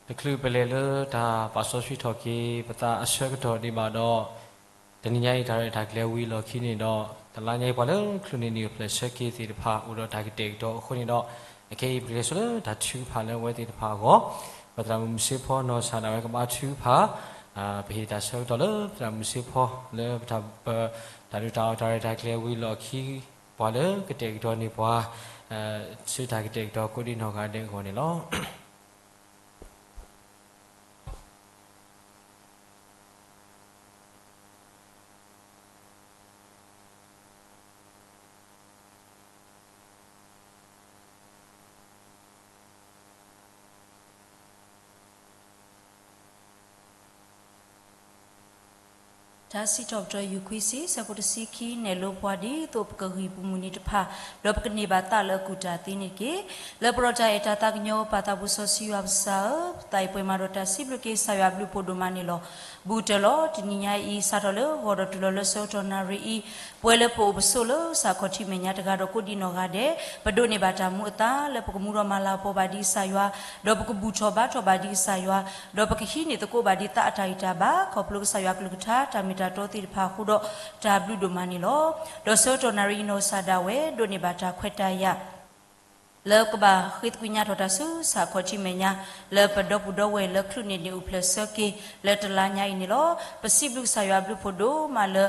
တချုးပလဲၤလၢတၢ်ပာ်စီဆှံထီၣ်က့ၤပသးအဆၢကတီၢ်ဒံးဘၣ်ဒီး, တနံၤညါအံၤတၢ်ရဲၣ်တၢ်ကျဲၤဝံၤလီၢ်ခံန့ၣ်ဒီး, တလါညါအံၤပှၤလၢချုးန့ၢ်နံၣ်အိၣ်ဖျဲၣ်ဆၢက့ၤသ့ၣ်တဖၣ် အိၣ်ဒီးတၢ်ကတဲာ်ကတီၤအဃိန့ၣ်ဒီး, အခဲအံၤပကလဲၤဆူလၢတၢ်ထုကဖၣ်လၢအဝဲသ့ၣ်တဖၣ်အဂီၢ်, ပသရၣ်မုၣ်မုၢ်စ့ဖီနီၢ်ဆၣ်ဒၣ်ဝဲကဘါထုကဖၣ် ပဟ့ၣ်တၢ်ဆၢကတီၢ်လၢပသရၣ်မုၣ်စ့ဖီ လၢပတၢ်ဒုးတၢ်အီၣ်တၢ်ရဲၣ်တၢ်ကျဲၤဝံၤလီၢ်ခံ, ပှၤလၢကတဲာ်ကတီၤန့ၢ်ပှၤ ဆူတၢ်ကတဲာ်ကတီၤကိးဒံနီၢ်ဂၤဒဲးအဂီၢ်န့ၣ်လီၤ. တၢ်စံးထီၣ်ပတြၢၤ ယူၢ်ခွံဆံ ဆၢဖိတဆံခံ, နဲၣ်လိပှၤဒ်သိးပကဂံၢ်ပမုၢ်နံၤတဖၣ်, ဒီးပကန့ၢ်ဘၣ်သးလၢအကူၣ်တၢ်သ့န့ၣ်တက့ၢ်. လၢပလီၢ်တၢ်အဲၣ်တၢ်သးကညီၤ ပၢ်သးဘိစီဆှံယွၤပစၢ်ဧၢ, ပသးအံၤပှဲၤမးဒီးတၢ်စံးဘျုးက့ၤကစၢ်ယွၤအဘျုးဖးဒိၣ်မးန့ၣ်လီၤ. ဘူးကတၢၢ်လီၤ. တနံၤညါအံၤ စးထီၣ်လၢဂီၤဒီးတုၤလီၤလၢဆၢကတီၢ်နၣ်ရံၣ်အံၤ, ပဝဲလၢပအိၣ်ပဆိးလၢကစၢ်ခီၣ်ထံးမဲာ်ညါတဂၤဒီးကိးဒံနီၢ်ဂၤဒဲး, ပဒိးန့ၢ်ဘၣ်တၢ်မူအသါလၢပကမူဒီးမၤလၤကပီၤဘၣ်ဒံးကစၢ်ယွၤ, ဒီးပကဘူၣ်ထီၣ်ဘါထီၣ်ဘၣ်ဒံးကစၢ်ယွၤ, ဒီးပကဟံးန့ၢ်သကိးဘၣ်ဒံးသးအတၢ်ဂံၢ်တၢ်ဘါ, ခီဖျိကစၢ်ယွၤအကလုၢ်ကထါတၢ်မ့ၢ်တၢ်တီသ့ၣ်တဖၣ်အဃိဒီး, တၢ်ဘျုးဒိၣ်မးန့ၣ်လီၤ. ဒီးဆၢကတီၢ်နၣ်ရံၣ်အံၤ နီၢ်ကစၢ်ဒၣ်ဝဲ ဒိးန့ၢ်ဘၣ်တၢ်ခွဲးတၢ်ယာ် လၢကဘၣ်ဃ့သကွံာ်ညါထီၣ်တၢ်ဆူကစၢ်ခီၣ်ထံးမဲာ်ညါ, လၢပဒီပုၢ်ဒီဝဲၢ်လၢချုးန့ၢ်နံၣ်အိၣ်ဖျဲၣ်ဆၢက့ၤ လၢတလါညါအံၤန့ၣ်လီၤ. ပစံးဘျုးကစၢ်ယွၤအဘျုးဖးဒိၣ်မးလၢ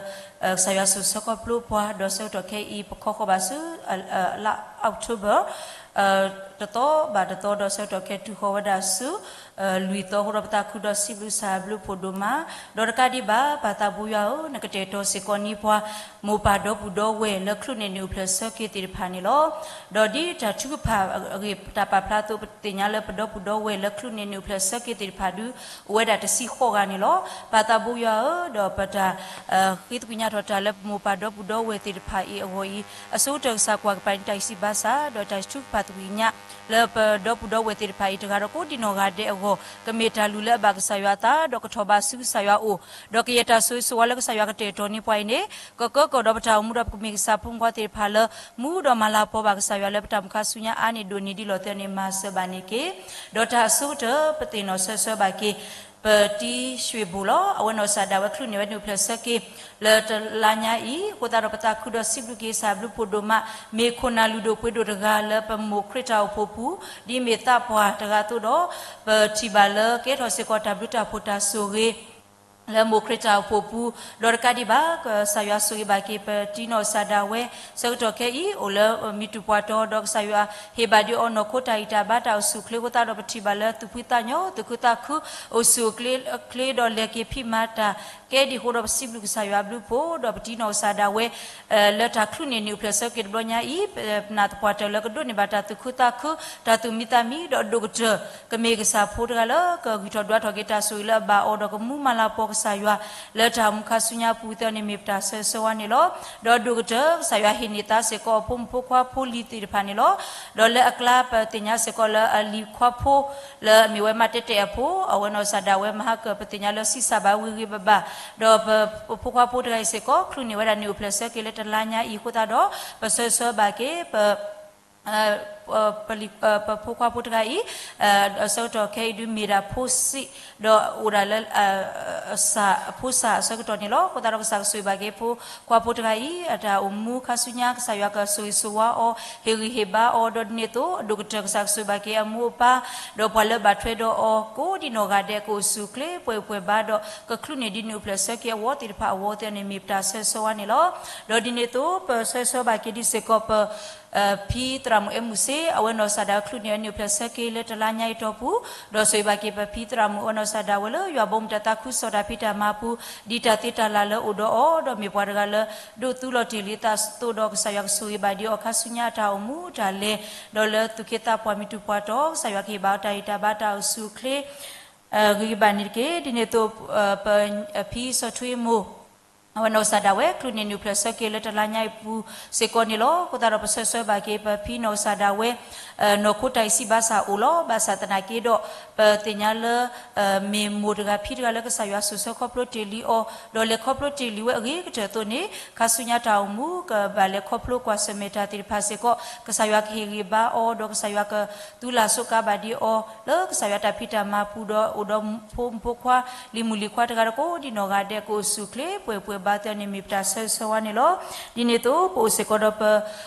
ကစၢ်ယွၤစိာ်ဆှၢခီဖျိပှၤ, ဒီးဆၢကတီၢ်ခဲအံၤ ပခီဃီၤဘၣ်ဆူ လါ October တသီဘၣ်တသီ, ဒီးဆၢကတီၢ်ခဲတုၤဃီၤဝဲဒၣ်ဆူ လွံၢ်သီအဃိဒီး ပသးခုဒီးစံးဘျုးကစၢ်အဘျုးဖးဒိၣ်မး, ဒီးတကးဒံးဘၣ် ပၢ်သးဘိယွၤဧၢ, နကတဲာ်ကတီၤစ့ၢ်ကီးန့ၢ်ပှၤ မိၢ်ပၢ်ဒီပုၢ်ဒီဝဲၢ်လၢချုးန့ၢ်နံၣ်အိၣ်ဖျဲၣ်ဆၢက့ၤသ့ၣ်တဖၣ်န့ၣ်လီၤ. ဒီးဒ်တၢ်ထုကဖၣ်အဂ့ၢ် တၢ်ပာ်ဖျါအသိး ပသ့ၣ်ညါလၢပဒီပုၢ်ဒီဝဲၢ်လၢချုးန့ၢ်နံၣ်အိၣ်ဖျဲၣ်ဆၢက့ၤသ့ၣ်တဖၣ်ဒုး အိၣ်ဝဲဒၣ်တဆံဃိးဂၤန့ၣ်လီၤ. ပၢ်သးဘိယွၤဧၢ, ဒီးပတၢ် ဃ့သကွံာ်ညါထီၣ်တၢ်လၢပမိၢ်ပၢ်ဒီပုၢ်ဒီဝဲၢ်သ့ၣ်တဖၣ်အံၤအဂီၢ်အံၤ, အဆိကတၢၢ်ကစၢ်ကွၢ်ကပၤန့ၢ်တၢ်ဂံၢ်စၢ်ဘါစၢ်, ဒီးတၢ်ထုကဖၣ်သကွံာ်ညါ လၢပဒီပုၢ်ဒီဝဲၢ်သ့ၣ်တဖၣ်အံၤတဂၤဒီးကိးဒံနီၢ်ဂၤဒဲးအဂီၢ် ကမ့ၢ်တၢ်လုၢ်လၢအဘၣ်ကစၢ်ယွၤအသး ဒီးကထီၣ်ဘးဆူကစၢ်ယွၤအအိၣ်, ဒီးကယဲၢ်တၢ်ဆိၣ်ဂ့ၤဆိၣ်ဝါလၢကစၢ်ယွၤကတဲာ်ကတီၤန့ၢ်ပှၤအံၤန့ၣ် ကကၢကီၣ်ဒီးပတၢ်အိၣ်မူဒီးပကမ့ၢ်ကစၢ်ဖိမုၣ်ဖိခွါသ့ၣ်တဖၣ်လၢ မူဒီးမၤလၤကပီၤဘၣ်ကစၢ်ယွၤလၢပတၢ်မုၢ်ခါဆူညါအါန့ၢ်ဒိၣ်န့ၢ်ဒ်လီၤသ့န့ၣ် မၤစၢၤဘၣ်န့ၣ်တက့ၢ်. ဒီးတၢ်အဆိကတၢၢ် ပသ့ၣ်နီၣ်ဆၢဆၢဘၣ်က့ၤ ပတံၢ်ရွှ့ၣ်ဘိၣ်လီၤ. အဝဲနီၢ်ကစၢ်ဒၣ်ဝဲချုးန့ၢ်ဝဲနံၣ်အိၣ်ဖျဲၣ်ဆၢက့ၤ လၢတလါညါအံၤအဃိသတးဒီး ပသးခုဒီးစံးဘျုးက့ၤကစၢ်ဘျုးဖှိၣ်ဒိၣ်မး, မ့ၢ်ခိၣ်နၢ်လုၢ်ဒိၣ်ပှ့ၤဒိၣ်တဂၤလၢ ပမိၢ်ခရံာ်တၢ်အိၣ်ဖှိၣ်ပူၤ ဒ်မ့ၢ်သးပှၢ်တဂၤအသိးဒီး ပထံၣ်ဘၣ်လၢကဲထီၣ်စ့ၢ်ကီးတၢ်ဘျုးတၢ်ဖှိၣ်တၢ်ဆိၣ်ဂ့ၤ လၢမိၢ်ခရံာ်တၢ်အိၣ်ဖှိၣ်ပူၤ, ဒီးတကးဒံးဘၣ် ကစၢ်ယွၤဆိၣ်ဂ့ၤဘၣ်က့ၤ ပတံၢ်နီၢ်ကစၢ်ဒၣ်ဝဲ ဆၢကတီၢ်ခဲအံၤ အိၣ်လၢမံၤတူၢ်ပှၢ်တီၤ ဒီးကစၢ်ယွၤဟ့ၣ်ဘၣ်ဒံးအီၤနီၢ်ခိတၢ်ဂံၢ်တၢ်ဘါတၢ်အိၣ်ဆူၣ်အိၣ်ချ့အဃိသတးဒီး ပထံၣ်ဘၣ်လၢသူၣ်ဖှံသးညီ သူၣ်ခုသးခု အိၣ်ဆူၣ်အိၣ်ချ့ ချ့ဒီးလဲၤက့ၤဖံးမၤတၢ်ကဲဒံးအဃိဒီး ပစံးဘျုးကစၢ်ယွၤဘျုးဖှိၣ် ဒီးပတံၢ်နီၢ်ကစၢ်ဒၣ်ဝဲ လၢတၢ်ချုးန့ၢ်နံၣ်အိၣ်ဖျဲၣ်ဆၢက့ၤတဘျီညါအံၤ ပနာ်သပှၢ်တၢၢ်လၢကဒိးန့ၢ်ဘၣ်တၢ်သူၣ်ခုသးခု တၢ်သူၣ်မံသးမံ ဒီးအဒိၣ်ကတၢၢ် ကမ့ၢ်ကစၢ်ဖိတဂၤလၢကဂံၢ်ထီၣ်ဒွးထီၣ်က့ၤတၢ်ဆိၣ်ဂ့ၤလၢအဘၣ်အီၤ ဒီးကမူမၤလၤကပီၤကစၢ်ယွၤ လၢတၢ်မုၢ်ခါဆူညါအပူၤသ့န့ၣ် မ့ၢ်ပတၢ်ဆၢဂ့ၤဆၢဝါန့ၣ်လီၤ. ဒီးအဒိၣ်ကတၢၢ် ကစၢ်ယွၤဟ့ၣ်န့ၢ်သါစ့ၢ်ကီးအဖိမုၣ်ဖိခွါဖိလံၤသ့ၣ်တဖၣ်န့ၣ်လီၤ. ဒီးလၢအကျါပသ့ၣ်ညါစ့ၢ်ကီးလၢအလံၤခွါဖိ လၢအမ့ၢ်ဝဲမးတဲတဲအဖိ အဝဲနီၢ်ကစၢ်ဒၣ်ဝဲမၤဟါကၢၣ်ပသ့ၣ်ညါလၢဆံးစၢ်ဘၣ်ဂ့ၤဂ့ၤဘၣ်ဘၣ်, ဒီးပဖိခွါဖိတဂၤအံၤစ့ၢ်ကီး ချုးန့ၢ်ဝဲဒၣ်နံၣ်အိၣ်ဖျဲၣ်ဆၢက့ၤလၢတလါညါအံၤအဃိသတးဒီး ပဆၢဂ့ၤဆၢဝါဘၣ်က့ၤ ပ ပဖိခွါဖိတဂၤအံၤ အဆၢကတီၢ်ခဲအံၤဒုးမ့ၢ်ဒၣ်ဖိဆံး ဒီးအိၣ်ဒၣ်လၢ အဖိစၢ်အဆၢကတီၢ်န့ၣ်လီၤ. အဃိသတးဒီး ကစၢ်ကဆိၣ်ဂ့ၤဘၣ်က့ၤဖိခွါဖိတဂၤအံၤ အတၢ်အိၣ်မူခါဆူညါ ကစၢ်ယွၤကဆိၣ်ဂ့ၤဆိၣ်ဝါအီၤ ဟ့ၣ်ဂံၢ်ဟ့ၣ်ဘါအီၤ ဒီးဒ်န့ၣ်အသိး အဒိၣ်ကတၢၢ်ကစၢ်ကဆိၣ်ဂ့ၤဘၣ်က့ၤအမိၢ်အပၢ် ဒီးပှၤလၢဘၣ်ထွဲဒီးအီၤ ကိးဒံနီၢ်ဂၤဒဲး ကအိၣ်ဆူၣ်အိၣ်ချ့ ပှဲၤပှဲၤဘါ ဒီးကချုးန့ၢ်ဒ်နံၣ်အိၣ်ဖျဲၣ်ဆၢက့ၤအဝီသ့ၣ်တဖၣ်အဝီသ့န့ၣ် မ့ၢ်ပတၢ်ဆၢဂ့ၤဆၢဝါန့ၣ်လီၤ. ဒီးဒ်န့ၣ်အသိး ပဆၢဂ့ၤဆၢဝါဘၣ်က့ၤဒ်စ့ၢ်ကီးပ ဖံသရၣ်မုၣ်အဲၣ်မုၢ်စ့ အဝဲနီၢ်ကစၢ်ဒၣ်ချုးန့ၢ်အနံၣ်အိၣ်ဖျဲၣ်ဆၢက့ၤလၢတလါညါအံၤအတီၢ်ပူၤ, ဒီးဆိၣ်ဂ့ၤဘၣ်က့ၤပဖံသရၣ်မုၣ်အဝဲနီၢ်ကစၢ်ဒၣ်ဝဲလၢယွၤဘီမုၢ်တၢ်သးခုကစီၣ်တၢ်ဖံးတၢ်မၤပူၤ ဒ်တၢ်သ့တၢ်လၢ်လၢအိၣ်ဒီးအီၤ ဒီးမ့ၢ်ပှၤတဂၤလၢ ဒိးသူလီၤတ့ၢ်လံအသးအသိးဒီး ကစၢ်ယွၤကဆိၣ်ဂ့ၤဘၣ်ဒံးအီၤခါဆူညါအတၢ်အိၣ်မူတၢ်လဲၤ ဒီးလၢသူၣ်က့သးပှၢ်မံၤတူၢ်ပှၢ်တီၤ ကစၢ်ယွၤကဟ့ၣ်ဘၣ်အီၤတၢ်ဂံၢ်တၢ်ဘါတၢ်အိၣ်ဆူၣ်အိၣ်ချ့ ဂ့ၤဂ့ၤဘၣ်န့ၣ်တက့ၢ်. ဒ်န့ၣ်အသိး ပဖံစီၤထွံမိၢ် အဝဲနီၢ်ကစၢ်ဒၣ်ဝဲ ချုးန့ၢ်နံၣ်အိၣ်ဖျဲၣ်ဆၢက့ၤလၢတလါညါအံၤပူၤစ့ၢ်ကီးန့ၣ်လီၤ. အဃိသတးဒီး ပဆၢဂ့ၤဆၢဝါဘၣ်က့ၤ ပဖံနီၢ်ကစၢ်ဒၣ်ဝဲ နီၢ်ခိတၢ်အံၤဆံးဘၣ်ဆၣ်အိၣ်လီၤ. ဘၣ်ဆၣ်သနာ်က့ဒီး ပသ့ၣ်ညါလၢ မ့ၢ်မိၢ်တဂၤဖံတဂၤလၢကစၢ်ယွၤစိာ်ဆှၢခီဖျိတ့ၢ်လံအီၤ ဒီးလဲၤခီဖျိတ့ၢ်လံဝဲအဂ့ၤကတၢၢ်အသိးန့ၣ် ခါဆူညါတၢ်အိၣ်မူ ကဘၣ်လဲၤခီဖျိကွၢ်ဆၢၣ်မဲာ်တၢ်သ့ၣ်တဖၣ်စ့ၢ်ကီး ကစၢ်ယွၤကဟ့ၣ်ဂံၢ်ဘါအီၤ ဒီးကစၢ်ယွၤကသူလၢ်စိးကါဘၣ်ဒံးအီၤ လၢကစၢ်ယွၤတၢ်ဖံးတၢ်မၤပူၤဒီး အိၣ်ဒီးဖိမုၣ်ဖိခွါ လံၤမုၣ်လံၤခွါတဂၤဒီးကိးဒံနီၢ်ဂၤဒဲး ကအိၣ်ဆူၣ်အိၣ်ချ့ ပှဲၤပှဲၤဘါသ့န့ၣ် မ့ၢ်ပတၢ်ဆၢဂ့ၤဆၢဝါန့ၣ်လီၤ. ဒ်န့ၣ်အသိး ပအိၣ်စ့ၢ်ကီးဒီးပ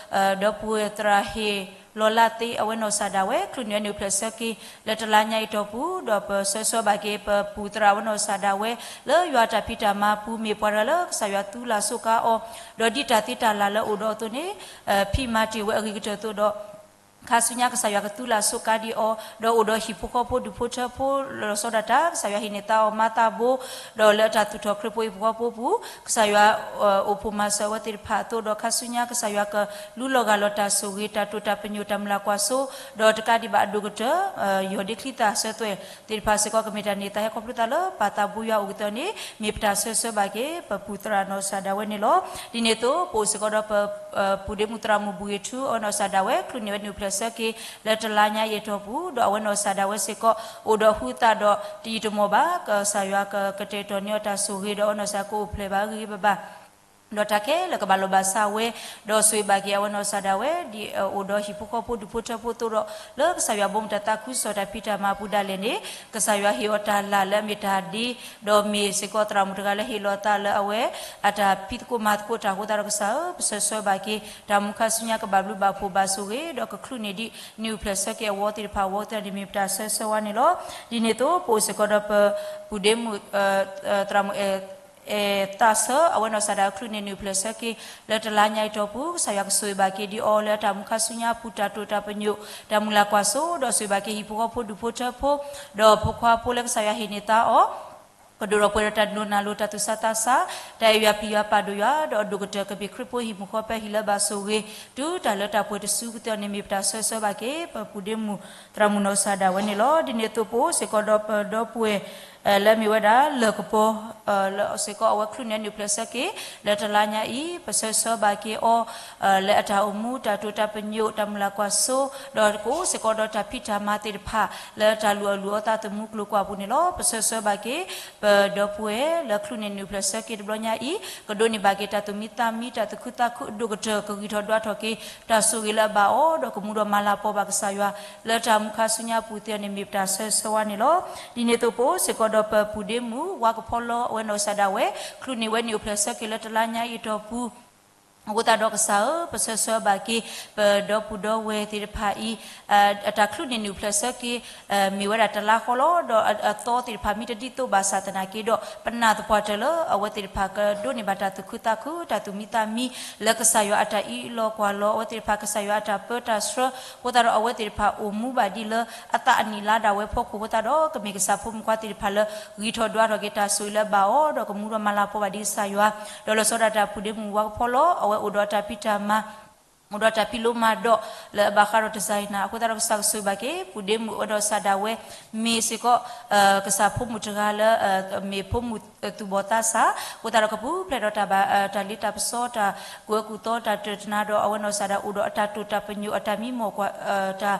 ဒီပုၢ်ဝဲၢ်သရၣ်ဟ့ၣ်လီၤလးသ့ အဝဲနီၢ်ကစၢ်ဒၣ်ဝဲ ချုးန့ၢ်အနံၣ်အိၣ်ဖျဲၣ်ဆၢက့ၤ လၢတလါညါအံၤအတီၢ်ပူၤ ဒီးပဆၢဂ့ၤဆၢဝါဘၣ်က့ၤ ပပုၢ်သရၣ်အဝဲနီၢ်ကစၢ်ဒၣ်ဝဲ လၢယွၤတၢ်ဖံးတၢ်မၤပူၤ မ့ၢ်ပှၤတဂၤလၢကစၢ်ယွၤသူလၢ်စိးကါအီၤ ဒီးဒ်တၢ်သ့တၢ်လၢ်လၢအိၣ်ဒီးအသိးန့ၣ် ဖံးမၤတ့ၢ်ဝဲအဂ့ၤကတၢၢ်အသိးဒီး ခါဆူညါကစၢ်ယွၤကသူလၢ်စိးကါဒံးအီၤ ဒီးအိၣ်ဒီးဟံၣ်ဖိဃီဖိဒူၣ်ဖိထၢဖိ လီၤဆီဒၣ်တၢ် ကစၢ်ယွၤဟံးန့ၢ်သါအီၤမၤသးဘိ ဒီးလၢအတၢ်သူၣ်ထီၣ်ခရံာ်ဖိဟံၣ်ဖိဃီဖိပူၤ ကစၢ်ယွၤ အိၣ်ဖှိၣ်မၤစၢၤအဝဲသ့ၣ်တဖၣ်အသိးဒီး ခါဆူညါကစၢ်ယွၤကလူလီၤဂာ်လီၤတၢ်ဆိၣ်ဂ့ၤ တၢ်တိာ်တၢ်ပညိၣ် တၢ်မုၢ်လၢ်ကွၢ်စိ ဒီးတကးဒံးဘၣ်အဒိၣ်ကတၢၢ် ယီၢ်ဒ့ချံသၣ်ဆၢသွဲၣ်သ့ၣ်တဖၣ်စ့ၢ်ကီး ကမ့ၢ်တၢ်န့ၢ်သါဟဲခီဖျိသးလၢပၢ်သးဘိယွၤအအိၣ်ကသ့န့ၣ် မ့ၢ်ပတၢ်ဆၢဂ့ၤဆၢဝါဘၣ်က့ၤ ပပုၢ်သရၣ်နီၢ်ကစၢ်ဒၣ်ဝဲန့ၣ်လီၤ. ဒ်န့ၣ်အသိး ပအိၣ်စ့ၢ်ကီးဒီးပ ပုၢ်ဒ့မုၣ်သရၣ်မုၣ်ဘူၣ်ဂ့ၤထူ အဝဲနီၢ်ကစၢ်ဒၣ်ဝဲ ချုးန့ၢ်ဝဲနံၣ်အိၣ်ဖျဲၣ်ဆၢက့ၤ လၢတလါညါအံၤအတီၢ်ပူၤ ဒီးအဝဲနီၢ်ကစၢ်ဒၣ်ဝဲစ့ၢ်ကီး အိၣ်ဒီးဟုသးဒီးတယံာ်တမီၢ်ဘၣ် ကစၢ်ယွၤကကတဲာ်ကတီၤန့ၢ်အီၤတၢ်ဆိၣ်ဂ့ၤ ဒီးအဝဲနီၢ်ကစၢ်ကအိၣ်ဖျဲၣ်ဘၣ်ဂ့ၤဂ့ၤဘၣ်ဘၣ် ဒီးတၢ်ခဲလၢာ်ကဘၣ်လိာ်ဘၣ်စးဝဲ ဒီးဆိၣ်ဂ့ၤဘၣ်က့ၤအဝဲနီၢ်ကစၢ်ဒၣ်ဝဲ ဒ်အိၣ်ဒီးဟံၣ်ဖိဃီဖိဒူၣ်ဖိထၢဖိအသိးဒီး လၢကစၢ်ယွၤဘီမုၢ်တၢ်သးခုကစီၣ်တၢ်ဖံးတၢ်မၤပူၤဒၣ်လဲာ်န့ၣ် ကစၢ်ယွၤဟ့ၣ်အီၤတၢ်လၢ်လၢအမ့ၢ်တၢ်ဒ် ဒီးမ့ၢ်စ့ၢ်ကီးသရၣ်မုၣ်တဂၤလၢဟ့ၣ်လီၤသးလၢအဝဲ အတၢ်ဖံးသကိးမၤသကိးတၢ်အဃိသတးဒီးကစၢ်ဧၢ ပဆၢဂ့ၤဆၢဝါဘၣ်က့ၤ တၢ်မူခါဆူညါကဘၣ်ဘျုးဘၣ်ဖှိၣ်ဘၣ်ဆိၣ်ဂ့ၤ ဒီးကချုးန့ၢ်ဒံးနံၣ်အိၣ်ဖျဲၣ်ဆၢက့ၤအဝီသ့ၣ်တဖၣ်အဝီသ့ၣ်န့ၣ် မ့ၢ်ပတၢ်ဆၢဂ့ၤဆၢဝါန့ၣ်လီၤ. ဒ်န့ၣ်အသိး ပအိၣ်စ့ၢ်ကီးဒီးပ ပုၢ်ဒ့မုၣ် သရၣ်မုၣ်အဲၣ် အဲၣ်သးဆၢ အဝဲနီၢ်ကစၢ်ဒၣ်ချုးန့ၢ်နံၣ်အိၣ်ဖျဲၣ်ဆၢက့ၤ လၢတလါညါအံၤအတီၢ်ပူၤ ကစၢ်ယွၤကဆိၣ်ဂ့ၤဘၣ်က့ၤဒံးအီၤလၢအတၢ်မူခါဆူညါအပူၤ တၢ်တိာ်တၢ်ပညိၣ် တၢ်မုၢ်လၢ်ကွၢ်စိ ဒီးဆိၣ်ဂ့ၤဘၣ်က့ၤဟံၣ်ဖိဃီဖိဒူၣ်ဖိထၢဖိ ဒီးဖိခွါဖိလၢကစၢ်ယွၤဟ့ၣ်န့ၢ်သါအီၤ ကဒိၣ်ထီၣ်ပှဲၤဒီးတၢ်ဒိးနၢ်လိၤ တၢ်သူၣ်ဆးသးဆး တၢ်အဲၣ်ယွၤပျံၤယွၤပာ်ဒိၣ်ယွၤ ဒီးအဒိၣ်ကတၢၢ်ကမ့ၢ်ခရံာ်ဖိဟံၣ်မုၢ်ဃီဖဲဟံၣ်လၢဘၣ်ဆိၣ်ဂ့ၤ တုၤတၢ်လၢတၢ်ပှဲၤတစုကသ့န့ၣ် မ့ၢ်ပတၢ်ဆၢဂ့ၤဆၢဝါဘၣ်က့ၤ ပပုၢ်ဒ့မုၣ်သရၣ်မုၣ်နီၢ်ကစၢ်ဒၣ်ဝဲန့ၣ်လီၤ. ဒ်န့ၣ်အသိးပအိၣ်စ့ၢ်ကီးဒီးပဒီပုၢ်ဝဲၢ် လၢမ့ၢ်ဝဲဒၣ်လၢၢ်ကပီၤ လၢစ့ၢ်ကီးအဝဲချုးန့ၢ်နုာ်ဖျဲးဆၢက့ၤ လၢတလါညါအံၤ ပဆၢဆၢဘၣ်က့ၤအီၤ လၢအတၢ်အိၣ်မူ တၢ်တိာ်တၢ်ပညိၣ် တၢ်မုၢ်လၢ်ကွၢ်စိ ဒီးကအိၣ်စ့ၢ်ကီးဒီးတၢ်ဖံးတၢ်မၤသ့ၣ်တဖၣ် လၢတၢ်လူၢ်အီၣ်လူၢ်အီသးသမူကျိၤကွၢ်ပူၤန့ၣ်လီၤ. ပဆၢဆၢဘၣ်က့ၤ ပဒီပုၢ်ဝဲၢ်လၢချုးန့ၢ်နုာ်ဖျဲးဆၢက့ၤတဘျီညါအံၤ ကဒိးန့ၢ်ဘၣ်က့ၤတၢ်သူၣ်မံသးမံ တၢ်သူၣ်ခုသးခုအဒိၣ်ကတၢၢ် ကဂံၢ်ထီၣ်ဒွးထီၣ်က့ၤ တၢ်ဆိၣ်ဂ့ၤလၢအဘၣ်အီၤ ဒီးကမူဒီးမၤလၤကပီၤဘၣ်ကစၢ်ယွၤ လၢတၢ်မူခါဆူညါအပူၤသ့ၣ်န့ၣ် မ့ၢ်ပတၢ်ဆၢဆၢဝါန့ၣ်လီၤ. ဒ်န့ၣ်အသိးပအိၣ်စ့ၢ်ကီးဒီးပပုၢ်ဒ့မုၣ် ဝါကဖီလီ အဝဲနီၢ်ကစၢ်ဒၣ်ဝဲ ချုးန့ၢ်ဝဲနုာ်ဖျဲးဆၢက့ၤလၢတလါညါအံၤအတီၢ်ပူၤ အဃိသတးဒီးကစၢ်ဧၢ, ပဆၢဆၢဘၣ်က့ၤ ပဒီပုၢ်ဒီဝဲၢ်သ့ၣ်တဖၣ်အံၤ အတၢ်ချုးန့ၢ်နုာ်ဖျဲးဆၢက့ၤ မ့ၢ်ဝဲဒၣ်တလါဃီလီၤ. ဒီးအသီသ့ၣ်တဖၣ်မ့ၢ်တဒ်သိးဘၣ်ဆၣ်သနာ်က့ဒီး ပနာ်သပှၢ်တၢၢ်လၢအဝဲသ့ၣ်တဖၣ်ကဒိးန့ၢ်ဘၣ်တၢ်သူၣ်ခုသးခု တၢ်သူၣ်မံသးမံ လၢကစၢ်ယွၤအတၢ်အံးလီၤကွၢ်လီၤ အဝဲသ့ၣ်တဖၣ် ကစၢ်ယွၤအတၢ်ပၢတၢ်ဆှၢ အဃိသတးဒီး အဝဲသ့ၣ်တဖၣ်အိၣ်မူဘၣ်ဒ်လၢအသးအနံၣ်လါဒၣ်ဝဲအဖီခိၣ်အဃိသတးဒီး ကမ့ၢ်ကစၢ်ဖိမုၣ်ခွါသ့ၣ်တဖၣ်လၢ ဂံၢ်ထီၣ်ဒွးထီၣ်က့ၤတၢ်ဆိၣ်ဂ့ၤလၢအဘၣ်အီၤ ဒီးကမူဒီးမၤလၤကပီၤဘၣ်ဒ်ကစၢ်ယွၤ ဒီးလီၤဆီဒၣ်တၢ်ပပုၢ်ဒ့မုၣ်ဝါကဖီလီ အဝဲအိၣ်ဒီးတၢ်ဖံးတၢ်မၤ အိၣ်ဒီးတၢ်ဖံးလိမၤဒိး လၢအဘၣ်ဃးဒီးတၢ်စၢ်အံၤနၤ အဃိသတးဒီးကစၢ်ကဆိၣ်ဂ့ၤဘၣ်က့ၤ ပပုၢ်ဒ့မုၣ်အဝဲနီၢ်ကစၢ်ဒၣ်ဝဲ မ့ၢ်စ့ၢ်ကီး ကစၢ်ဖိမုၣ်တဂၤလၢ မ့ၢ်ဖိမုၣ်သူၣ်ဘီၣ်သးစၢ် အဃိသတးဒီးကပူၤဖျဲးဒီးတၢ်ဘၣ် တၢ်လ့တၢ်ပစီ တၢ်ကူၣ်အၢကူၣ်သီ တၢ်တၢၢ်တနါဒီး အဝဲနီၢ်ကစၢ်ဒၣ်အိၣ်ဒီးအတၢ်တိာ်တၢ်ပညိၣ် အတၢ်မံမီၢ် တၢ်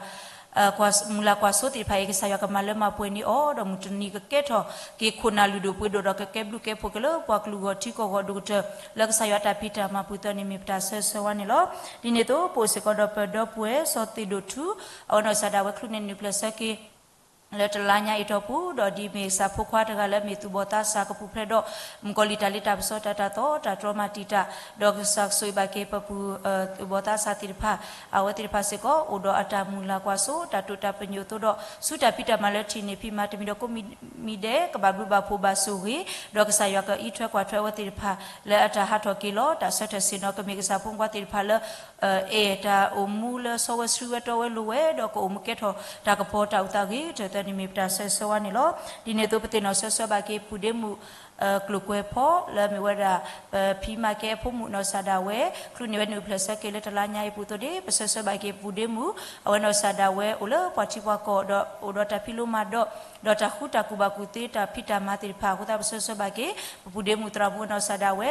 မုၢ်လၢ်ကွၢ်စိသ့ၣ်တဖၣ်အံၤ ကစၢ်ယွၤကမၤလၢမၤပှဲၤန့ၢ်အီၤ ဒီးမုၢ်တနံၤကကဲထီၣ်က့ၤခိၣ်နၢ်လုၢ်ဒိၣ်ပှ့ၤဒိၣ် ဒီးကကဲဘျုးကဲဖှိၣ်က့ၤလၢပှၤကလုာ်ဂီၢ်ထံကီၢ်ဂီၢ်ဒိၣ်ကတၢၢ် လၢကစၢ်ယွၤတၢ်ဖံးတၢ်မၤပူၤသ့ၣ်န့ၣ် မ့ၢ်ပတၢ်ဆၢဆၢဝါန့ၣ်လီၤ. ဒ်န့ၣ်အသိး ပအိၣ်စ့ၢ်ကီးဒီးပဒီပုၢ်ဝဲၢ်စီၤသ့ၣ်ဒိၣ်ထူ အဝဲနီၢ်ကစၢ်ဒၣ်ဝဲချုးန့ၢ်နုာ်ဖျဲးဆၢက့ၤ လၢတလါညါအံၤအတီၢ်ပူၤ ဒီးဒ်မ့ၢ်ကစၢ်ဖိခွါတဂၤလၢမ့ၢ်သူၣ်ဘီၣ်သးစၢ် ကပူၤဖျဲးဒီး မုၣ်ကီၤလံၢ်တၢ်လ့တၢ်ပစီ တၢ်တၢ်သီတၢ်တြီမၤတံာ်တာ် ဒီးကစၢ်ကဆိၣ်ဂ့ၤဘၣ်က့ၤပပုၢ် သူၣ်ဘီၣ်သးစၢ်သ့ၣ်တဖၣ် အဝဲသ့ၣ်တဖၣ်စ့ၢ်ကီး အိၣ်ဒီးအတၢ်မုၢ်လၢ်ကွၢ်စိ တၢ်တိာ်တၢ်ပညိၣ်အသိးဒီး ဆူတၢ်ဖံးတၢ်မၤလၢထံၣ်န့ၢ်ဖံးမၤတမံၤဒီး ကိးမံၤဒဲး ကဘၣ်ဘျုးဘၣ်ဖှိၣ်ဘၣ်ဆိၣ်ဂ့ၤ ဒီးကစၢ်ယွၤကအံးထွဲကွၢ်ထွဲအဝဲသ့ၣ်တဖၣ် လၢအတၢ်ဟးထီၣ်က့ၤလီၤ တၢ်ဆၢထၢၣ်ဆ့ၣ်နီၤ ကမ့ၢ်ကစၢ်ဖိမုၣ်ခွါသ့ၣ်တဖၣ်လၢ အဲၣ်တၢ်အိၣ်မူလၢစီဝဲဆှံဝဲတီဝဲလိၤဝဲ ဒီးကအိၣ်မူကဲထီၣ်တၢ်ကပီၤတၢ်အိၣ်သးဂ့ၤကတၢၢ်သ့ၣ်န့ၣ် မ့ၢ်ပတၢ်ဆၢဆၢဝါန့ၣ်လီၤ. ဒ်န့ၣ်အသိး ပသ့ၣ်နီၣ်ဆၢဆၢဘၣ်က့ၤ ပပုၢ်ဒ့မုၣ် ကျိၤကွဲၤဖီ လၢမ့ၢ်ဝဲဒၣ် ပဖံးမၤကဲအဖိမုၣ်နီၢ်ကစၢ်ဒၣ်ဝဲ ချုးန့ၢ်ဝဲနုာ်ဖျဲးဆၢက့ၤလၢတလါညါအံၤပူၤအသိးန့ၣ် ပဆၢဆၢဘၣ်က့ၤပပုၢ်ဒ့မုၣ် အဝဲနီၢ်ကစၢ်ဒၣ်ဝဲအိၣ်လၢပှၤထံပှၤကီၢ် ဒီးအိၣ်ဒီးတၢ်ဖံးလိမၤဒိး ဒီးတၢ်ဃူတၢ်ကူၣ်ဘၣ်ကူၣ်သ့တၢ်ဖံးတၢ်မၤသ့ၣ်တဖၣ်အဃိသတး ပဆၢဆၢဘၣ်က့ၤ ပပုၢ်ဒ့မုၣ်သရၣ်မုၣ်နီၢ်ကစၢ်ဒၣ်ဝဲ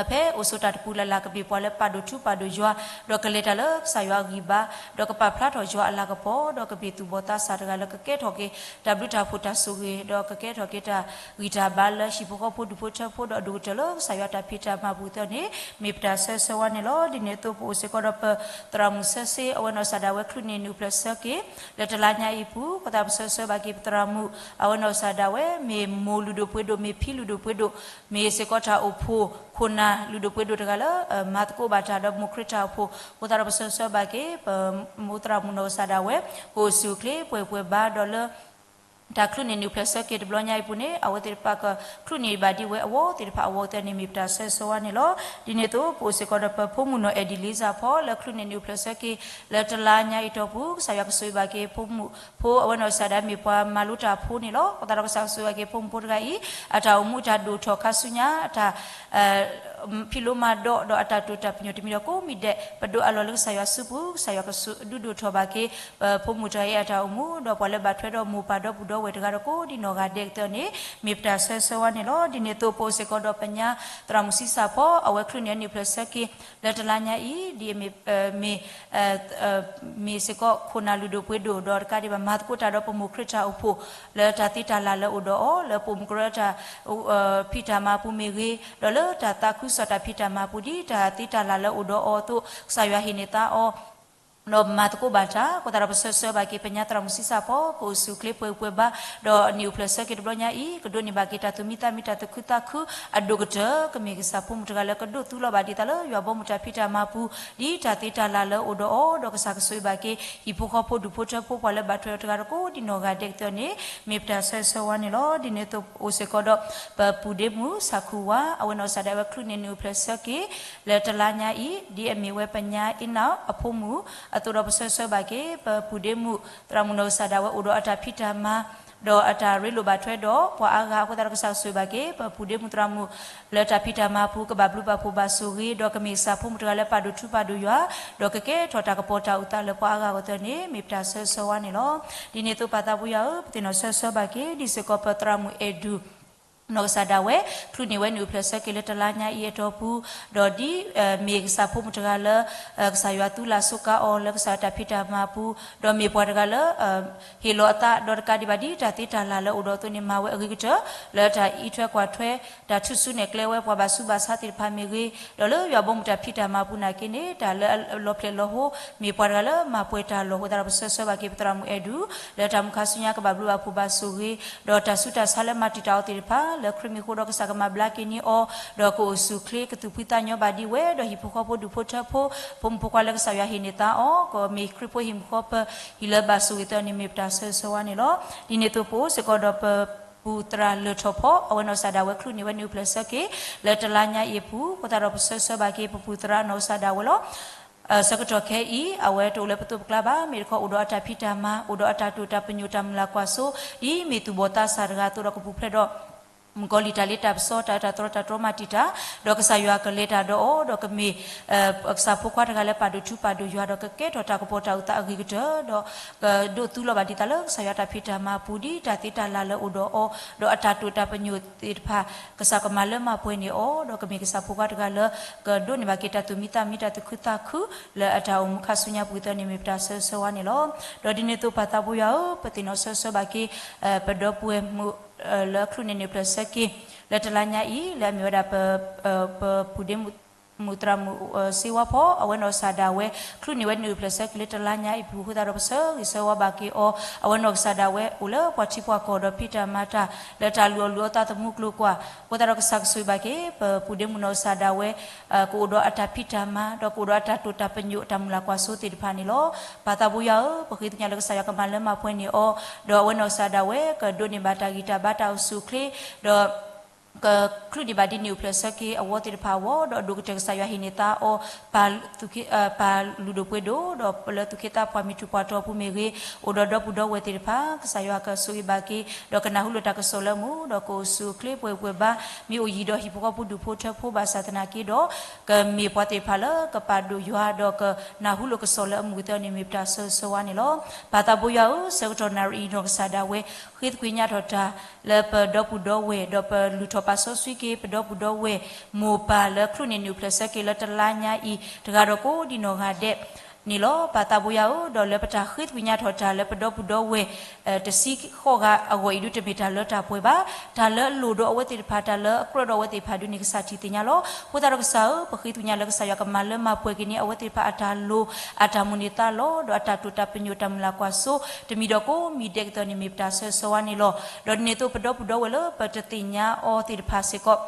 ဖဲအိၣ်ဆိးတၢ်တပူၤလၢ်လၢ် ကမ့ၢ်ပှၤလၢပာ်ဒိၣ်ထူပာ်ဒိၣ်ယွၤ ဒီးကလဲၤတၢ်လၢကစၢ်ယွၤအဂံၢ်ဘါ ဒီးကပာ်ဖျါထီၣ်ယွၤအလၤကပီၤ ဒီးကမ့ၢ်သူၣ်ဘီၣ်သးစၢ်တဂၤလၢကကဲထီၣ်က့ၤ တၢ်ဘျုးတၢ်ဖှိၣ်တၢ်ဆိၣ်ဂ့ၤ ဒီးကကဲထီၣ်က့ၤတၢ်ဂံၢ်တၢ်ဘါလၢဟံၣ်ဖိဃီဖိဒူၣ်ဖိထၢဖိ ဒီးအဒိၣ်ကတၢၢ်လၢကစၢ်ယွၤတၢ်ဖံးတၢ်မၤပူၤသ့ၣ်န့ၣ် မ့ၢ်ပတၢ်ဆၢဆၢဝါန့ၣ်လီၤ. ဒ်န့ၣ်အသိး ပအိၣ်စ့ၢ်ကီးဒီးပသရၣ်မုၣ်ဆၢဆ့ အဝဲနီၢ်ကစၢ်ဒၣ်ဝဲချုးန့ၢ်နုာ်ဖျဲးဆၢက့ၤ လၢတလါညါအံၤပူၤ အဃိသတး ပဆၢဆၢဘၣ်က့ၤပသရၣ်မုၣ် အဝဲနီၢ်ကစၢ်ဒၣ်ဝဲ မ့ၢ်မိၢ်လုၢ်ဒိၣ်ပှ့ၤဒိၣ် မ့ၢ်ဖံလုၢ်ဒိၣ်ပှ့ၤဒိၣ် မ့ၢ်စ့ၢ်ကီးတၢ်အိၣ်ဖှိၣ် ခိၣ်နၢ်လုၢ်ဒိၣ်ပှ့ၤဒိၣ်တဂၤလၢ မၤသကိးဘၣ်တၢ်ဒီးမိၢ်ခရံာ်တၢ်အိၣ်ဖှိၣ် အဃိသတးဒီး ပဆၢဆၢဘၣ်က့ၤ ပမိၢ်သရၣ်မုၣ်နီၢ်ကစၢ်ဒၣ်ဝဲ ကအိၣ်ဆူၣ်အိၣ်ချ့ပှဲၤပှဲၤဘါဒီးလၢ တၢ်ချုးန့ၢ်နုာ်ဖျဲးဆၢက့ၤတဘျီညါအံၤပူၤန့ၣ် အဝဲသ့ၣ်တဖၣ်ကချုးန့ၢ်ဘၣ်ဒ်ဝဲအဝဲသ့ၣ်တဖၣ်အဂီၢ်သ့ၣ်န့ၣ် မ့ၢ်ပတၢ်ဆၢဆၢဝါန့ၣ်လီၤ. ဒ်န့ၣ်အသိး ပအိၣ်စ့ၢ်ကီးဒီးပဖိမုၣ်နီၢ်အဲၣ်ဒံၣ်လံစၢ်ဖီ လၢချုးန့ၢ်နုာ်ဖျဲးဆၢက့ၤ လၢတလါညါအံၤအတီၢ်ပူၤ ကစၢ်ယွၤကဆိၣ်ဂ့ၤဘၣ်က့ၤဖိမုၣ်ဖိ အဝဲနီၢ်ကစၢ်ဒၣ်မ့ၢ်ပှၤမၤလိတၢ်ဖိန့ၣ်လီၤ. အဃိသတးဒီး ကစၢ်ကဆိၣ်ဂ့ၤဘၣ်က့ၤဖိမုၣ်ဖိတဂၤအံၤ အတၢ်အိၣ်မူအတၢ်ဒိၣ်ထီၣ်ခါဆူညါ အတၢ် ဖံးလိမၤဒိး ဒီးအတၢ်တိာ်တၢ်ပညိၣ်တမံၤဒီးကိးမံၤဒဲး ပဒိးအလီၢ်လၢကစၢ်ယွၤစုပူၤ ကစၢ်ယွၤကဒုးဒိၣ်ထီၣ်ဘၣ်က့ၤ ပဖိမုၣ်တဂၤအံၤအတၢ်အိၣ်မူ ဒီးပှၤလၢဘၣ်ထွဲဒီးမိၢ်ပၢ်ဒီပုၢ်ဒီဝဲၢ်တဂၤဒီးကိးဒံနီၢ်ဂၤဒဲးကတၢၢ်န့ၣ် မ့ၢ်ပတၢ်ဆၢဆၢဝါန့ၣ်လီၤ. ဒ်န့ၣ်အသိး ပအိၣ်စ့ၢ်ကီးဒီးပညါသရၣ်မုၣ်ဆံးစၢ်ဖီ အဝဲချုးန့ၢ်နုာ်ဖျဲးဆၢက့ၤ လၢတလါညါအံၤ ဒ်အမ့ၢ် မ့ၢ် မ့ၢ်စ့ၢ်ကီးခိၣ်နၢ်လုၢ်ဒိၣ်ပှ့ၤဒိၣ် ဒီးတကးဒံးဘၣ် မၤသကိးတၢ်ဒီးပမိၢ်ခရံာ်တၢ်အိၣ်ဖှိၣ် လၢတၢ်သ့တၢ်လၢ်လၢအိၣ်ဒီးအီၤ လၢပိာ်မုၣ်ကရၢတၢ် ဖံးတၢ်မၤပူၤမ့ၢ်ဂ့ၤ ဒီးလၢတၢ်သးခုကစီၣ်တၢ်ဖံးတၢ်မၤပူၤ ဒ်တၢ်သ့တၢ်လၢ်လၢအိၣ်ဒီးအီၤအသိး ကစၢ်ယွၤဟ့ၣ်န့ၢ်သါအီၤ ဒီးမၤသကိးဘၣ်တၢ် အဃိသတးဒီး ပဆၢဆၢဘၣ်က့ၤပညါသရၣ်မုၣ်ဆံးစၢ်ဖီ ကအိၣ်ဆူၣ်အိၣ်ချ့ပှဲၤပှဲၤဘါ ဒီးနုာ်အိၣ်ဖျဲးဆၢက့ၤတဘျီညါအံၤ ကဒိးန့ၢ်ဘၣ်က့ၤတၢ်သူၣ်မံသးမံ တၢ်သူၣ်ခုသးခု အဒိၣ်ကတၢၢ် ကမ့ၢ်ကစၢ်ဖိမုၣ်တဂၤလၢကဒိးသူလီၤဘၣ်ဒ်သိးလၢယွၤဘီမုၢ်တၢ်ဖံးတၢ်မၤပူၤ ဒ်တၢ်သ့တၢ်လၢ်လၢအိၣ်ဒီးအီၤ ဒီးကစၢ်ကဆိၣ်ဂ့ၤဘၣ်က့ၤ ဟံၣ်ဖိဃီဖိဒူၣ်ဖိထၢဖိ ပှၤလၢဘၣ်ထွဲတဂၤဒီးကိးဒံနီၢ်ဂၤဒဲးကတၢၢ်န့ၣ် မ့ၢ်ပတၢ်ဆၢဆၢဝါန့ၣ်လီၤ. ဒ်န့ၣ်အသိး အိၣ်စ့ၢ်ကီးဒီး ပပုၢ်ဒ့မုၣ်ဆၣ်ခူဝါ အဝဲနီၢ်ကစၢ်ဒၣ်ဝဲချုးန့ၢ်နုာ်အိၣ်ဖျဲးဆၢက့ၤ လၢတလါညါအံၤ ဒ်အမ့ၢ်ဝဲပညါအ့နၣ်အဖိမုၣ် အသိးဒီး ပဆၢဆၢဘၣ်က့ၤ ပပုၢ်ဒ့မုၣ် သရၣ်မုၣ်နီၢ်ကစၢ်ဒၣ်ဝဲအိၣ်ဒီးအတၢ်ဖံးတၢ်မၤ ဒီးအတၢ်ရ့လိာ်ဘၣ်ထွဲဒီးပှၤအါဂၤအဃိသတးဒီး ကစၢ်ဆိၣ်ဂ့ၤဘၣ်က့ၤ ပပူၤဒ့မူးသရၣ်မုၣ် လၢတၢ်ဖံးတၢ်မၤအပူၤ ကဘၣ်ဘျုးဘၣ်ဖှိၣ်ဘၣ်ဆိၣ်ဂ့ၤ ဒီးကမ့ၢ်ကစၢ်ဖိမုၣ်တဂၤလၢပာ်ဒိၣ်ထူပာ်ဒိၣ်ယွၤ ဒီးကကဲထီၣ်တၢ်ကပီၤတၢ်အုၣ်သးလၢပှၤအါဂၤအဂီၢ်သတးန့ၣ် မ့ၢ်ပတၢ်ဆၢဂ့ၤဆၢဝါန့ၣ်လီၤ. ဒ်န့ၣ်အသိးပၢ်သးဘိယွၤဧၢ, ပသ့ၣ်နီၣ်ဆၢဂ့ၤဆၢဝါဘၣ်က့ၤ ဒ်စ့ၢ်ကီးပသရၣ်မုၣ်အဲၣ်ဒူၣ် နီၢ်ကစၢ်ဒၣ်ဝဲ ချုးန့ၢ်ဝဲနုာ်အုၣ်ဖျဲၣ်ဆၢက့ၤလၢတလါညါအံၤအတီၢ်ပူၤ, ဒီးဒ် မ့ၢ်ကစၢ်ဖိမုၣ်တဂၤလၢ ကစၢ်ယွၤသူလၢ်စူးကါအီၤလၢကစၢ်ယွၤတၢ်ဖံးတၢ်မၤအပူၤ, ဒီးမ့ၢ်ပှၤတဂၤလၢ ဟ့ၣ်လီၤအသးဒီးတကးဒံးဘၣ်ဒ်တၢ်သ့တၢ်လၢ်လၢအိၣ်ဒီးအသိးန့ၣ် မၤဝဲအဂ့ၤကတၢၢ် လၢတၢ်အံးထွဲကွၢ်ထွဲ တၢ်ထူၣ်စုနဲၣ်ကျဲဝဲပှၤဘၣ်ဆူးဘၣ်ဆါသ့ၣ်တဖၣ်မ့ၢ်ဂ့ၤ, ဒီးလၢယွၤဘီမုၢ်တၢ်ဖံးတၢ်မၤအပူၤနာ်က့န့ၣ် တၢ်လၢအလီၤဖျဲၣ်လီၤဟိ မ့ၢ်ပှၤတဂၤလၢမၤပှဲၤတၢ်လီၢ်အဃိသတးဒီး ပဆၢဂ့ၤဆၢဝါဘၣ်က့ၤပသရၣ်မုၣ်အဲၣ်ဒူၣ် လၢတၢ်မုၢ်ခါဆူညါကဘၣ်ဘျုးဘၣ်ဖှိၣ်ဘၣ်ဆိၣ်ဂ့ၤ, ဒီးတၢ်ဆူးတၢ်ဆါလၢမၤတံာ်တာ်အီၤသ့ၣ်တဖၣ် လၢခရံာ်မံၤအဃိဒီးကစၢ်ကမၤဘျါက့ၤန့ၢ်အီၤ, ဒီးကအိၣ်ဆူၣ်အိၣ်ချ့ကသူၣ်ဖှံသးညီဘၣ်ဒံးဝဲ, ဒီးဟံၣ်ဖိဃီဖိဒူၣ်ဖိထၢဖိ ဖိမုၣ်ဖိခွါလၢကစၢ်ယွၤဟ့ၣ်န့ၢ်သါအီၤ ကမ့ၢ်ခရံာ်ဖိဟံၣ်မုၣ်ဃီပၢၤ ဟံၣ်လၢဘၣ်ဆိၣ်ဂ့ၤသ့ၣ်န့ၣ် မ့ၢ်ပတၢ်ဆၢဂ့ၤဆၢဝါန့ၣ်လီၤ. ဒ်န့ၣ်အသိးပအိၣ်စ့ၢ်ကီးဒီးပပူၤသရၣ်လၢၢ်ထီၣ်ဖီ အဝဲနီၢ်ကစၢ်ဒၣ်ဝဲချုးန့ၢ်ဝဲနုာ်အုၣ်ဖျဲၣ်ဆၢက့ၤ လၢတလါညါအံၤအပူၤ အဃိသတးဒီးပဆၢဂ့ၤဆၢဝါဘၣ်က့ၤပပူၤသရၣ်နီၢ်ကစၢ်ဒၣ်ဝဲလီၤ. ဆၢကတီၢ်ခဲအံၤ အဝဲတအိၣ်လၢပသိးပကျါဘၣ်, မ့ၢ်တခီအိၣ်ဒီးအတၢ်ဖံးတၢ်မၤ အိၣ်ဒီးအတၢ်တိာ်တၢ်ပညိၣ်တၢ်မုၢ်လၢ်ကွၢ်စိ ဒ်မ့ၢ်သူၣ်ဘီၣ်သးစၢ်တဂၤအသိးဒီးကပူၤဖျဲးဒီး မုၣ်ကီၤလံၢ်တၢ်လ့တၢ်ပစီ တၢ်အၢတၢ်သီတၢ်တြီမၤတံာ်တာ်, ဒီးကစၢ်ယွၤကလဲၤတၢ်ဒီးအီၤ ဒီးကမ့ၢ် ကစၢ်ဖိခွါတဂၤလၢပာ်ဒိၣ်ထူပာ်ဒိၣ်ယွၤ ဒီးကကဲထီၣ်တၢ်ကပီၤတၢ်အုၣ်သးအဂ့ၤကတၢၢ်, ဒီးကဒိးသူလီၤဘၣ်ဒံးသးလၢကစၢ်ယွၤတၢ်ဖံးတၢ်မၤအပူၤ ဒ်တၢ်သ့တၢ်လၢ်လၢအိၣ်ဒီးအီၤ, ဒီးအတၢ်တိာ်တၢ်ပညိၣ်သ့ၣ်တဖၣ် ကစၢ်ကမၤလၢမၤပှဲၤန့ၢ်အီၤ, ဒီးကမ့ၢ်ကစၢ်ဖိခွါတဂၤလၢ ကဒိးန့ၢ်ဘၣ်က့ၤတၢ်သူၣ်မံသးမံ တၢ်သူၣ်ခုသးခု လၢအတၢ်အိၣ်မူခါဆူညါပူၤသ့ၣ်န့ၣ် မ့ၢ်ပတၢ်ဆၢဂ့ၤဆၢဝါန့ၣ်လီၤ. ဒီးဒ်န့ၣ်အသိးပၢ်သးဘိယွၤဧၢ, ပသ့ၣ်နီၣ်ဆၢဂ့ၤဆၢဝါဘၣ်က့ၤ ပဒီပုၢ်ဝဲၢ်မုၣ် လၢချုးန့ၢ်နုာ်ဖျဲၣ်ဆၢက့ၤ လၢတလါညါအံၤ လၢအမ့ၢ်ဝဲဒၣ် ပပူၤဒ့မူးသရၣ်မုၣ်စ့ဝါဖီ အဝဲနီၢ်ကစၢ်ဒၣ်ဝဲ ချုးန့ၢ်ဝဲနုာ်ဖျဲၣ်ဆၢက့ၤလၢတလါညါအံၤပူၤအဃိသတးဒီး ပဆၢဂ့ၤဆၢဝါဘၣ်က့ၤအီၤ, အဝဲနီၢ်ကစၢ်ဒၣ်ဝဲအိၣ်လၢပှၤထံပှၤကီၢ်ဒီးဖံးတၢ်မၤတၢ် လၢတၢ်လုၢ်အီၣ်လုၢ်အီသးသမူကျိၤကွာ် အဃိသတးဒီးကစၢ်ကဆိၣ်ဂ့ၤဘၣ်က့ၤ ပပူၤဒ့မူးနီၢ်ကစၢ်ဒၣ်ဝဲ ကအိၣ်ဒီးအတၢ်ဖံးတၢ်မၤ ဒီးကအိၣ်ဒီးအတၢ်တိာ်တၢ်ပညိၣ်တၢ်မုၢ်လၢ်ကွၢ်စိသ့ၣ်တဖၣ်န့ၣ်လီၤ. ပၢ်သးဘိယွၤဧၢ, ပဃ့ကညးလၢကစၢ်ယွၤကမၤလၢမၤပှဲၤန့ၢ်အီၤ, ဒီးအဝဲနီၢ်ကစၢ်ဒၣ်ဝဲ ကဒိးန့ၢ်ဘၣ်တၢ်ဂံၢ်တၢ်ဘါတၢ်အိၣ်ဆူၣ်အိၣ်ချ့, ဒီး ကချုးန့ၢ်ဘၣ်ဒ်နုာ်ဖျဲၣ်ဆၢက့ၤအဝီသ့ၣ်တဖၣ်အဂီၢ်, ဒီးအဒိၣ်ကတၢၢ်ကစၢ်ယွၤဟ့ၣ်န့ၢ်သါအီၤ ပၢ်လုၢ်ဒိၣ်ပှ့ၤဒိၣ်, ဒီးလၢသူၣ်က့သးပှၢ်မုၢ်ထူၣ်ပှၢ်တီၤအပူၤမ့ၢ်ဂ့ၤ, အိၣ်ဒီးဒီပုၢ်ဒီဝဲၢ်သ့ၣ်တဖၣ် ကစၢ်ယွၤကဆိၣ်ဂ့ၤဘၣ်က့ၤ, ဒီးကနၢ်ဟူလိာ်တၢ်ကစီၣ်လၢအမုာ်, ဒီးကအိၣ်ဆူၣ်အိၣ်ချ့ပှဲၤပှဲၤဘါ, မ့ၢ်အိၣ်ယံၤဒီးဟံၣ်ဖိဃီဖိဒူၣ်ဖိထၢဖိဘၣ်ဆၣ်သနာ်က့ဒီး ကမ့ၢ်ပှၤသ့ၣ်တဖၣ်လၢကပာ်ဒိၣ်ယွၤ ဒီးကနၢ်ဟူလိာ်ကစီၣ်လၢအမုာ်သ့ၣ်န့ၣ် မ့ၢ်ပတၢ်ဆၢဂ့ၤဆၢဝါန့ၣ်လီၤ. ပၢ်သးဘိယွၤဧၢ, ဆၢကတီၢ်နၣ်ရံၣ်အံၤ နီၢ်ကစၢ်ဒၣ်ဝဲ ဃ့သကွံာ်ညါထီၣ်တၢ် လၢပဒီပုၢ်ဒီဝဲၢ်, ဒီးပလုၢ်ထီၣ်ပာ်စီဆှံက့ၤပဒီပုၢ်ဒီဝဲၢ် မိၢ်ပၢ်လၢချုးန့ၢ်နုာ်ဖျဲၣ်ဆၢက့ၤလၢတလါညါအံၤ တဂၤဒီးကိးဒံးနီၢ်ဂၤဒဲးန့ၣ်လီၤ. ပၢ်သးဘိယွၤဧၢ, ဒီးလၢပတၢ်ဃ့သကွံာ်ညါထီၣ်တၢ်လၢပဒီပုၢ်ဒီဝဲၢ် တဆံဃိးဂၤအဂီၢ်အံၤဒုး တမ့ၢ်တၢ်လၢတၢ်ပှဲၤဘၣ်. တၢ်လၢအလိၣ်ဒီးအဝဲသ့ၣ်တဖၣ်, တၢ်လၢအကြၢးဒီးအဝဲသ့ၣ်တဖၣ်ဒုးန့ၣ် ကစၢ်ထံၣ်သ့ၣ်ညါလီၤ. အဃိသတးဒီးကစၢ်ဧၢ, ပဃ့သကွံာ်ညါလၢကစၢ်ယွၤကမၤလၢမၤပှဲၤက့ၤန့ၢ် အဝဲသ့ၣ်တဖၣ်အတၢ်လိၤ အတၢ်မိၣ်န့ၢ်သးလီ, ဒီးအတၢ်တိာ်တၢ်ပညိၣ်တၢ်မုၢ်လၢ်ကွၢ်စိ တမံၤဒီးကိးမံၤဒဲးကတၢၢ်န့ၣ် မ့ၢ်ပတၢ်ဆၢဂ့ၤဆၢဝါန့ၣ်လီၤ. ဒီးဒ်န့ၣ်အသိး ပဒီပုၢ်ဒီဝဲၢ်လၢပတသ့ၣ်ညါအီၤသ့ၣ်တဖၣ်စ့ၢ်ကီး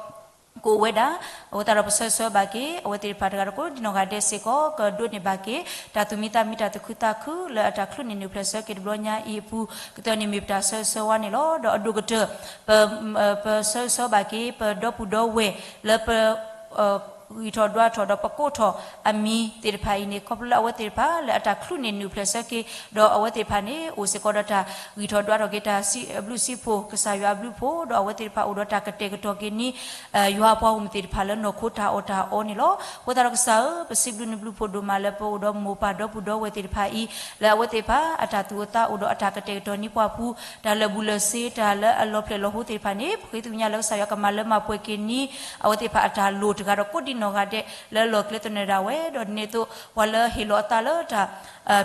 ကအိၣ်ဝဲဒၣ်, အဃိသတးဒီးပဆၢဂ့ၤဆၢဝါဘၣ်က့ၤ အဝဲသ့ၣ်တဖၣ်တဂၤဒီးကိးဒံးနီၢ်ဂၤဒဲးစ့ၢ်ကီး ကဒိးန့ၢ်ဘၣ်က့ၤ တၢ်သူၣ်မံသးမံ တၢ်သူၣ်ခုသးခု လၢအတၢ်ချုးန့ၢ်နုာ်ဖျဲၣ်ဆၢက့ၤတဘျီညါအံၤအပူၤကတၢၢ်န့ၣ် မ့ၢ်ပတၢ်ဆၢဂ့ၤဆၢဝါန့ၣ်လီၤ. ဒီးအဒိၣ်ကတၢၢ် ပ ပဆၢဂ့ၤဆၢဝါဘၣ်က့ၤ ပဒီပုၢ်ဒီဝဲၢ်လၢပ ဂံၢ်ထီၣ်ဒွးထီၣ်ဒီးပကိးထီၣ်အမံၤသ့ၣ်တဖၣ်အံၤန့ၣ် ခီဖျိလၢအဝဲသ့ၣ်တဖၣ်လၢအတၢ်ချုးန့ၢ်နုာ်ဖျဲၣ်ဆၢက့ၤ ဒီးအဝဲသ့ၣ်တဖၣ်န့ၣ် အိၣ်စ့ၢ်ကီးဒီးတၢ်ဂံၢ်ထီၣ်ဒွးထီၣ်က့ၤတၢ်ဘျုးစံးဖှိၣ် ကစၢ်ယွၤအဘျုးအဖှိၣ် ဒီးအဝဲသ့ၣ်တဖၣ်အိၣ်ဒီးတၢ်ကတဲာ်ကတီၤက့ၤန့ၣ် ယွၤအပှၤဂီၢ်မုၢ်သ့ၣ်တဖၣ်လၢနီၢ်ခိတၢ်အီၣ်တၢ်အီန့ၣ်လီၤ. အဃိသတးဒီးကစၢ်ဧၢ, ပစံးဘျုးနဘျုးဖှိၣ်ဒိၣ်မးလၢပအိၣ်ဒီးမိၢ်ပၢ်ဒီပုၢ်ဒီဝဲၢ်သ့ၣ်တဖၣ်အံၤ လၢအဝဲသ့ၣ်တဖၣ်အတၢ်သူၣ်အိၣ်သးအိၣ်ဒီးအတၢ်ကတဲာ်ကတီၤန့ၢ်ပှၤပူၤ တၢ်လၢာ်ဘူၣ်လၢာ်စ့ တၢ်လၢအလီၤဖျဲၣ်လီၤဟိသ့ၣ်တဖၣ်န့ၣ် ပဃ့သကွံာ်ညါလၢကစၢ်ယွၤကမၤလၢမၤပှဲၤက့ၤန့ၢ် အဝဲသ့ၣ်တဖၣ်အတၢ်လိၤတဂၤဒီးကိးဒံးနီၢ်ဂၤဒဲး လၢအလီၢ်ကျဲသနၢၣ်ဒၣ်ဝဲ ဒီးဒ်န့ၣ်အသိး ပှၤလၢဟ့ၣ်လီၤအသးလၢတၢ်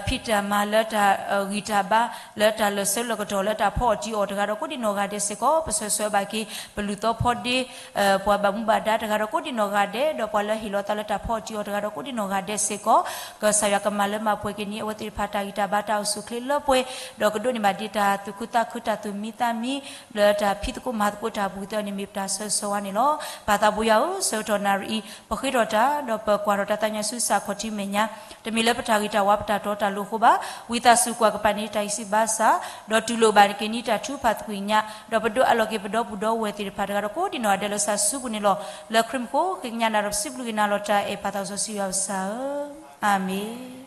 ဖံးတၢ်မၤလၢတၢ်ဂံၢ်တၢ်ဘါ လၢတၢ်လီၤဆၢလီၤကတီၢ်လၢတၢ်ဖီအီၣ်တံၤအီၣ်တဂၤဒီးကိးဒံးနီၢ်ဂၤဒဲးစ့ၢ်ကီး ပဆၢဂ့ၤဆၢဝါဘၣ်က့ၤ ပလုၢ်သီဖီဒ့ ပှၤဘၣ်မူဘၣ်ဒါတဂၤဒီးကိးဒံးနီၢ်ဂၤဒဲး ဒီးပှၤလၢဟ့ၣ်လီၤအသးလၢတၢ်ဖီအီၣ်တံၤအီၣ်တဂၤဒီးကိးဒံးနီၢ်ဂၤဒဲးစ့ၢ်ကီး ကစၢ်ယွၤကမၤလၢမၤပှဲၤက့ၤန့ၢ် အဝဲသ့ၣ်တဖၣ်တၢ်ဂံၢ်တၢ်ဘါတၢ်အိၣ်ဆူၣ်အိၣ်ချ့လၢပှဲၤ ဒီးကဒိးန့ၢ်ဘၣ်ဒံးတၢ်သူၣ်ခုသးခု တၢ်သူၣ်မံသးမံ လၢတၢ်ဖံးသကိးမၤသကိးတၢ်အပူၤကတၢၢ်န့ၣ် မ့ၢ်ပတၢ်ဆၢဂ့ၤဆၢဝါန့ၣ်လီၤ. ပၢ်သးဘိယွၤဧၢ, ဆၢကတီၢ်နၣ်ရံၣ်အံၤ ပဃ့ထီၣ်တၢ် ဒီးပကွၢ်ထီၣ်တၢ်သးညါဆူစးခီၣ်ထံးမဲာ်ညါ တမ့ၢ်လၢပတၢ်ဂ့ၤတၢ်ဝါ ပတၢ်တီတၢ်လိၤအဃိဘၣ်. ဝံသးစူၤကွၢ်ကပၤန့ၢ်တၢ်ဂံၢ်စၢ်ဘါစၢ် ဒီးတူၢ်လိာ်ဘၣ်က့ၤန့ၢ်တၢ်ထုကဖၣ်သကွံာ်ညါ ဒီးပဒိးအးလီၤက့ၤပဒီပုၢ်ဒီဝဲၢ်သ့ၣ်တဖၣ်တဂၤဒီးကိးဒံးနီၢ်ဂၤဒဲးလၢကစၢ်စုပူၤန့ၣ်လီၤ. လၢခရံာ်မံၤအဃိ ဃ့ကညးနၤဒီးပစံးဘျုးက့ၤနၤလီၤတၢ်အဲၣ်ပၢ်သးစီဆှံယွၤပစၢ်ဧၢ, အၤမ့ၣ်.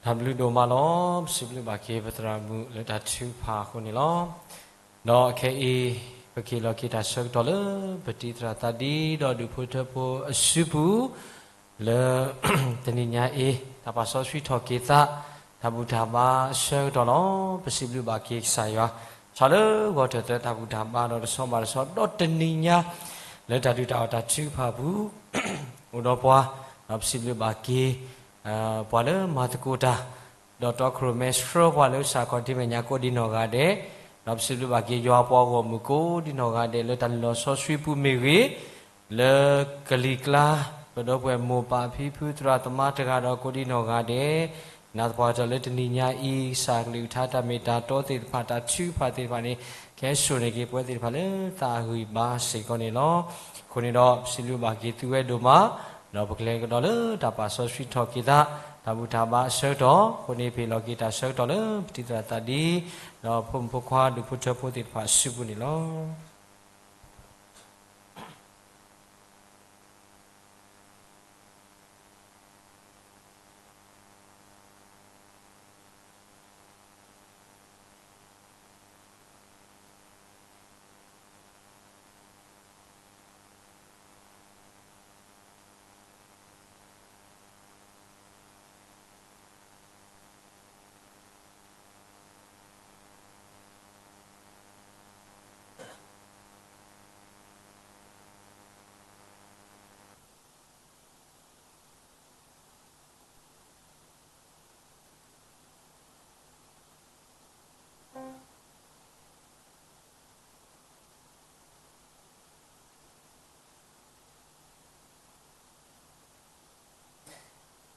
တၢ်ဘျုးဒိၣ်မးလီၤ. ပစံးဘျုးဘၣ်က့ၤပသရၣ်မုၣ်လၢတၢ်ထုကဖၣ်အဃိန့ၣ်လီၤ. ဒီးခဲအံၤ ပက့ၤလီၤက့ၤတၢ်ဆၢကတီၢ်လၢ ပတံၤသရၣ်သးဒံ ဒီးဒူၣ်ဖိထၢဖိအစုပူၤ လၢ တနံၤညါအံၤ တၢ်ပာ်စီဆှံထီၣ်က့ၤသး တၢ်ဘူၣ်တၢ်ဘါအဆၢကတီၢ်လီၤ. ပစံးဘျုးဘၣ်က့ၤကစၢ်ယွၤ ဆၢလၢဂီၤတၢၢ်သၢ တၢ်ဘူၣ်တၢ်ဘါဒီးတဆီဘၣ်တဆီ ဒီးတနံၤညါ လၢတၢ်ဒုးတၢ်အီၣ်တၢ်ထုကဖၣ်ပူၤ အိၣ်ဒီးပှၤ ဒီးပစံးဘျုးဘၣ်က့ၤ ပှၤလၢမၤသကိးတၢ် ဒီးတီခိၣ်ရိၣ်မဲဆှၢပှၤလၢကစၢ်ခီၣ်ထံးမဲာ်ညါကိးဒံနီၢ်ဂၤဒဲး, ဒီးပစံးဘျုးဘၣ်က့ၤယွၤပှၤဂီၢ်မုၢ်ကိးဒံနီၢ်ဂၤဒဲး လၢတၢ်လုၢ်လီၤစီဆှံပူၤမ့ၢ်ဂ့ၤ, လၢကလံၤကျါ ပဒီပုၢ်ဝဲၢ်မိၢ်ပၢ်ဖံဖုသရၣ်သမါတဂၤဒီးကိးဒံနီၢ်ဂၤဒဲး, နာ်သပှၢ်တၢၢ်လၢတနံၤညါအံၤ ကစၢ်ကလုၢ်ကထါတၢ်မ့ၢ်တၢ်တီသ့ၣ်တဖၣ် တၢ်ထုကဖၣ်သ့ၣ်တဖၣ်န့ၣ် ကဟဲစိာ်န့ၢ်က့ၤပဝဲသ့ၣ်တဖၣ်လၢသးအဂံၢ်ဘါစ့ၢ်ကီးန့ၣ်လီၤ. အဃိန့ၣ်ဒီး ပစံးဘျုးဘၣ်က့ၤသုဝဲဒိၣ်မး, ဒီးပကလဲၤကဒီးလၢတၢ်ပာ်စီဆှံထီၣ်က့ၤသး တၢ်ဘူၣ်တၢ်ဘါအဆၢကတီၢ်, အဃိန့ၣ် ပဟ့ၣ်လီၤက့ၤတၢ်ဆၢကတီၢ်လၢပတံၤသရၣ်သးဒံ ဒီးဖိမုၣ်ဖိခွါဒူၣ်ဖိထၢဖိသ့ၣ်တဖၣ်အစုပူၤန့ၣ်လီၤ.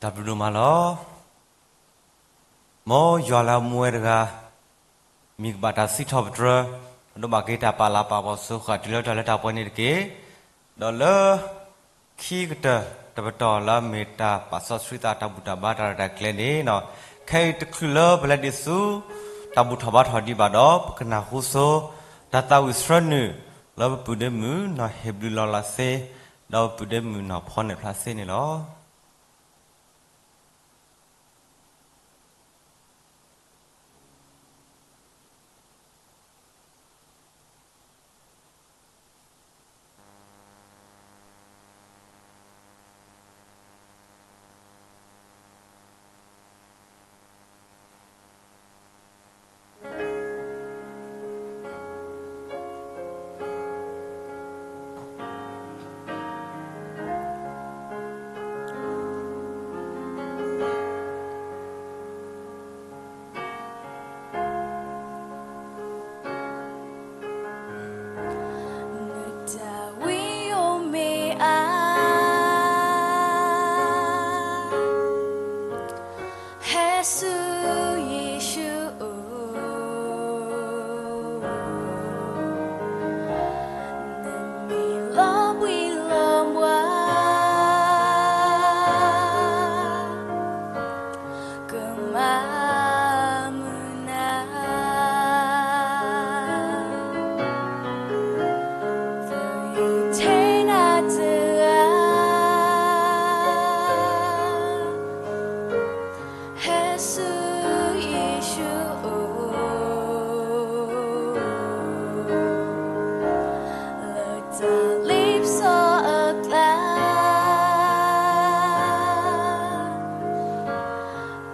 တၢ်ဘျုးဒိၣ်မးလီၤ. မ်ယွၤလၢအမူဝဲတဂၤ မံၤကဘၣ်တၢ်စံးထီၣ်ပတြၢၤ, ဒီးဘၣ်က့ၤတၢ်ပာ်လၤပာ်ပှၤစိဃာ်တုၤလၢတၢ်လၢတၢ်ပှဲၤန့ၣ်တက့ၢ်. ဒီးလၢ ခံကတၢၢ်တပတီၢ်လၢအမ့ၢ်တၢ်ပာ်စီဆှံသးတၢ်ဘူၣ်တၢ်ဘါတၢ်ရဲၣ်တၢ်ကျဲၤန့ၣ်, ခဲအံၤတချုးလၢပလဲၤဒံးဆူ တၢ်ဘူၣ်ထီၣ်ဘါထီၣ်ဒံးဘၣ်ဒီး ပကနၢ်ဟူဆိ တၢ်သးဝံၣ်ဆှၢနုာ် လၢပပုၢ်ဒ့မုၣ်နီၢ်ဟ့ၣ်ဘျုးလီၤလးသ့, ဒီးပပုၢ်ဒ့မုၣ်နီၢ်ဖီနဲၣ်ဖျါသ့န့ၣ်လီၤ. နတၢ်ဝံအိၣ်မ့ၢ်အါ ဟဲဆူယ့ၣ်ၡူးအအိၣ်, နမ့ၢ်လီၤဘှံးလီၤမၢ် ကမၤမုာ်နၤ, ထဲနၤတဂၤ ဟဲဆူယ့ၣ်ၡူးအအိၣ်, လၢတၢ်လ့ပစီအကျါ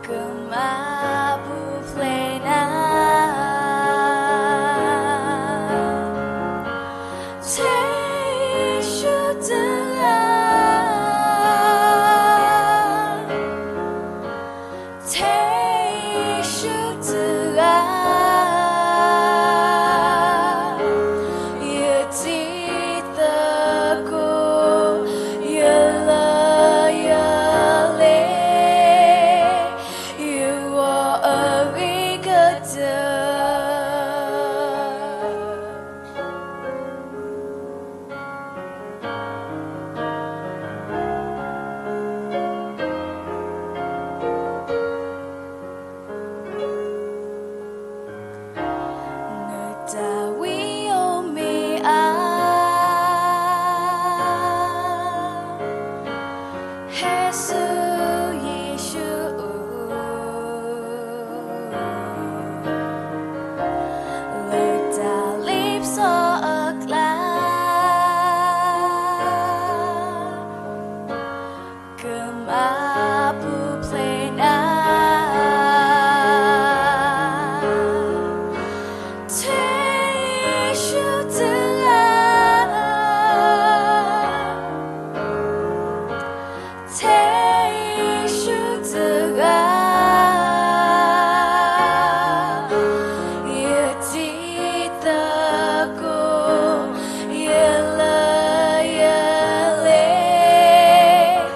ကမၤပူၤဖျဲးနၤ, ထဲယ့ၣ်ၡူးတဂၤ ထဲယ့ၣ်ၡူးတဂၤ ယတံၤသကိး ယလၢယလ့ ယဂီၢ်အဂ့ၤကတၢၢ် နတၢ်ဝံအိၣ်မ့ၢ်အါ ဟဲဆူယ့ၣ်ၡူးအအိၣ် ကမၤပူၤဖျဲးနၤ, ထဲယ့ၣ်ၡူးတဂၤ, ထဲယ့ၣ်ၡူးတဂၤ, ယတံၤသကိး, ယလၢယလဲၤ,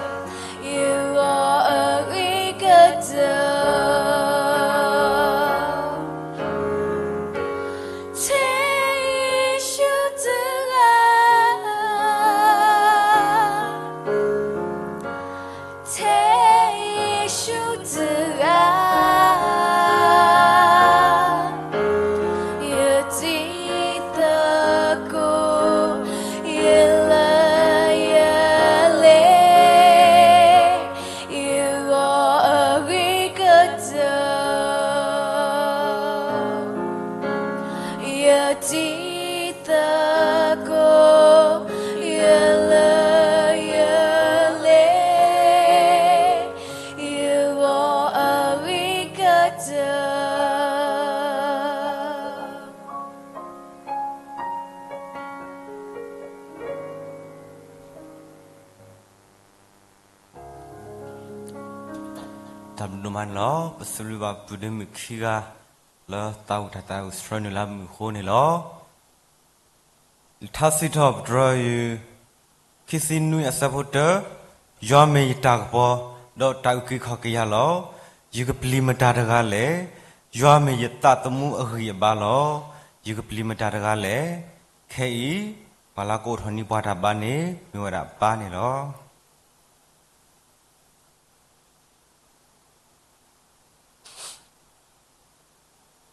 ယဂီၢ်အဂ့ၤကတၢၢ်, ထဲယ့ၣ်ၡူးတဂၤ, ထဲယ့ၣ်ၡူးတဂၤ, ယတံၤသကိး, ယလၢယလဲၤ, ယဂီၢ်အဂ့ၤကတၢၢ်, ယတံၤသကိး, ယလၢယလဲၤ, ယဂီၢ်အဂ့ၤကတၢၢ်. တၢ်ဘျုးဒိၣ်မးန့ၣ်လီၤ. ပစံးဘျုးဘၣ်ပုၢ်ဒီမုၣ်ခံဂၤ လၢသးဝံၣ်တၢ်သးဝံၣ်ဆှၢနုာ်လၢမုၢ်အဃိန့ၣ်လီၤ. လံာ်ထါစံးထီၣ်ပတြၢၤ ခံဆံနွံအဆၢဖိတၢ, ယွၤမ့ၢ်ယတၢ်ကပီၤ, ဒီးတၢ်အုၣ်က့ၤခီၣ်က့ၤယၤလီၤ. ယကပျံၤမတၤတဂၤလဲၣ်. ယွၤမ့ၢ်ယသးသမူအဂံၢ်အဘါလီၤ. ယကပျံၤမတၤတဂၤလဲၣ်. ခဲအံၤ ပှၤလၢကအိးထီၣ်န့ၢ်ပှၤတၢ်ဘါန့ၣ် မ့ၢ်ဝဲဒၣ်ပၢ်န့ၣ်လီၤ.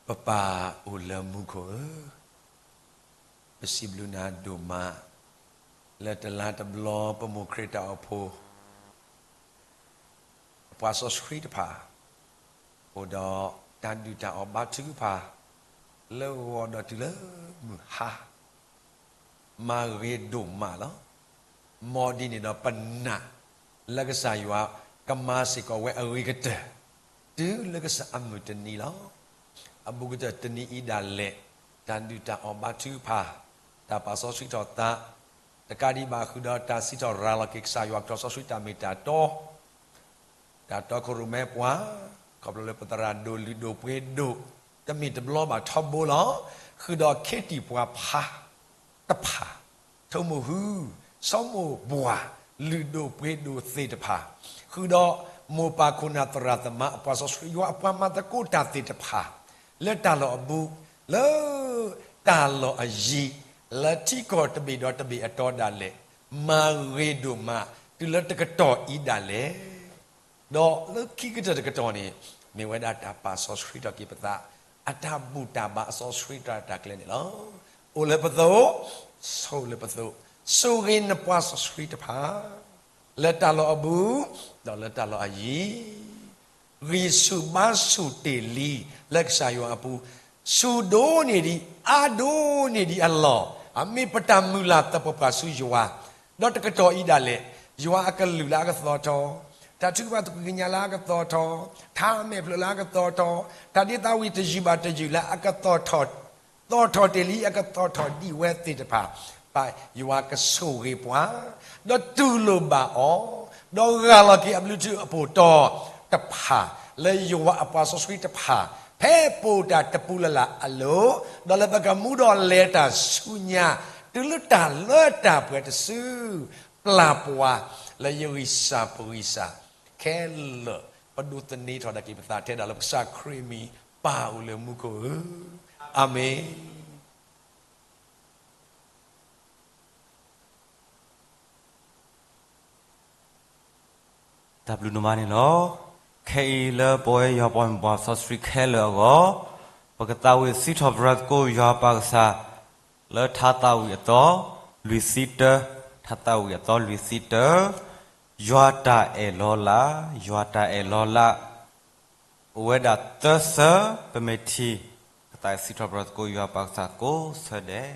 ပပၢ်အိၣ်လၢမူခိၣ်ဧၢ, ပစံးဘျုးနၤဒိၣ်မး လၢတလါတဘျီ ပမိၢ်ခရံာ်တၢ်အိၣ်ဖှိၣ် အပှၤစီဆှံတဖၣ် အိၣ်ဒီးတၢ်ဒုၣ်တၢ်အီၣ်ဘါထုကဖၣ် လၢဂီၤဒီးတုၤလၢမုၢ်ဟါ မၤဂ့ၤဒိၣ်မးလီၤ. မ်ဒ်န့ၣ်ဒီးပနာ် လၢကစၢ်ယွၤကမၤစ့ၢ်ကီးဝဲအဂ့ၤကတၢၢ် တုၤလၢကစၢ်အမုၢ်တနံၤလီၤ. အဘူးကတၢၢ်တနံၤအံၤဒၣ်လဲာ် တၢ်ဒုၣ်တၢ်အီၣ်ဘါထုကဖၣ် တၢ်ပာ်စီဆှံထီၣ်သး တကးဒံးဘၣ်ဃုာ်ဒီးတၢ်စံးထီၣ်ရၤလီၤက့ၤကစၢ်ယွၤကထီၣ်စီဆှံတၢ်မ့ၢ်တၢ်တီ တၢ်တီခိၣ်ရိၣ်မဲပှၤ ခီဖျိလၢပသရၣ်ဒိၣ်လုၢ်ဒိၣ်ပှ့ၤဒိၣ် တမ့ၢ်တဘျီဘၣ်ထီဘိလီၤ. ဃုာ်ဒီးခ့တံၢ်ပှၤဖးတဖၣ် ထိးမိၢ်ဟူ စီၤမိၢ်ပှၢ်လုၢ်ဒိၣ်ပှ့ၤဒိၣ်သ့ၣ်တဖၣ် ဃုာ်ဒီးမိၢ်ပၢ်ခိၣ်နၢ်သရၣ်သမါ အပှၤစီဆှံယွၤအပှၤမၤသကိးတၢ်သ့ၣ်တဖၣ် လၢတၢ်လီၢ်အဘူး လၢတၢ်လီၢ်အယံၤ လၢထံကီၢ်တဘ့ၣ်ဒီးတဘ့ၣ်အတီဒၣ်လဲာ် မၤဂ့ၤဒိၣ်မး တုၤလၢတကတီၢ်အံၤဒၣ်လဲာ် ဒီးလၢခံကတၢၢ်တကတီၢ်န့ၣ် မ့ၢ်ဝဲဒၣ်တၢ်ပာ်စီဆှံထီၣ်က့ၤပသး အတၢ်ဘူၣ်တၢ်ဘါအစီဆှံတၢ်တၢ်ကျဲန့ၣ်လီၤ. အိၣ်လၢပသိး, ဆိးလၢပသိး, ဆိၣ်ဂ့ၤနပှၤစီဆှံတဖၣ် လၢတၢ်လီၢ်အဘူး ဒီးလၢတၢ်လီၢ်အယံၤ ဂံၢ်ဆူၣ်ဘါဆူၣ်တ့ၢ်လံ လၢကစၢ်ယွၤအပူၤ, ဆူၣ်ဒိၣ်န့ၢ်ဒံး အါဒိၣ်န့ၢ်ဒံးအလီၢ်, အမ့ၢ်ပတၢ်မုၢ်လၢ်သပှၢ်ပှၢ်ဆူယွၤ, ဒီးတကတီၢ်အံၤဒၣ်လဲာ်, ယွၤအကလုၢ်လၢအကသီၣ်ထီ, တၢ်ထုကဖၣ်သကွံၢ်ကညးလၢအကသီၣ်ထီ, ထါမဲာ်ဖျၢၣ်လၢအကသီၣ်ထီ, တၢ်ဒ့သးဝံၣ်တယုၢ်ဘၣ်တယုၢ်လၢအကသီၣ်ထီ သီၣ်ထီၣ်တ့ၢ်လံ အကသီၣ်ထီၣ်ဒံးဝဲသ့ၣ်တဖၣ်, ပၢ်ယွၤကဆိၣ်ဂ့ၤပှၤ, ဒီးတူၢ်လိာ်ဘၣ်အီၤ, ဒီးဂၢ်လီၤက့ၤအဘျုးထူအပူၤတီၤတဖၣ်, လၢယွၤအပှၤစီဆှံတဖၣ်, ဖဲပအိၣ်တၢ်တပူၤလၢ်လၢ်အလိၤ, ဒီးလၢပကမူဒီးလဲၤတၢ်ဆူညါ, တုၤလၢတၢ်လၢတၢ်ပှဲၤတစု, ပျၢ်ပှၤ, လၢယဂံၢ်စၢ်ပဂံၢ်စၢ်, ခဲလၢာ်ပဒိးသန့ၤထီၣ်ဒၣ်က့ၤပသးထဲဒၣ်လၢပကစၢ်ခရံာ်မံၤ ပၢ်အိၣ်လၢမူခိၣ်ဧၢ, အၤမ့ၣ်. တၢ်ဘျုးဒိၣ်မးန့ၣ်လီၤ. ခဲအံၤလၢပဝဲယွၤပှၤမုၣ်ပှၤစီဆှံခဲလၢာ်အဂီၢ်, ပကသးဝံၣ်စံးထီၣ်ပတြၢၤသကိးယွၤပၢ်ကစၢ်, လၢထါသးဝံၣ်အသီလွံၢ်ဆံတၢ, ထါသးဝံၣ်အသီလွံၢ်ဆံတၢ, ယွၤတၢ်အဲၣ်လီၤလး, ယွၤတၢ်အဲၣ်လီၤလး, အိၣ်ဝဲဒၣ်သၢဆၢ, ပမ့ၢ်ထံၣ်, ပကသးဝံၣ်စံးထီၣ်ပတြၢၤသကိးယွၤပၢ်ကစၢ်ကိးဆၢဒဲး.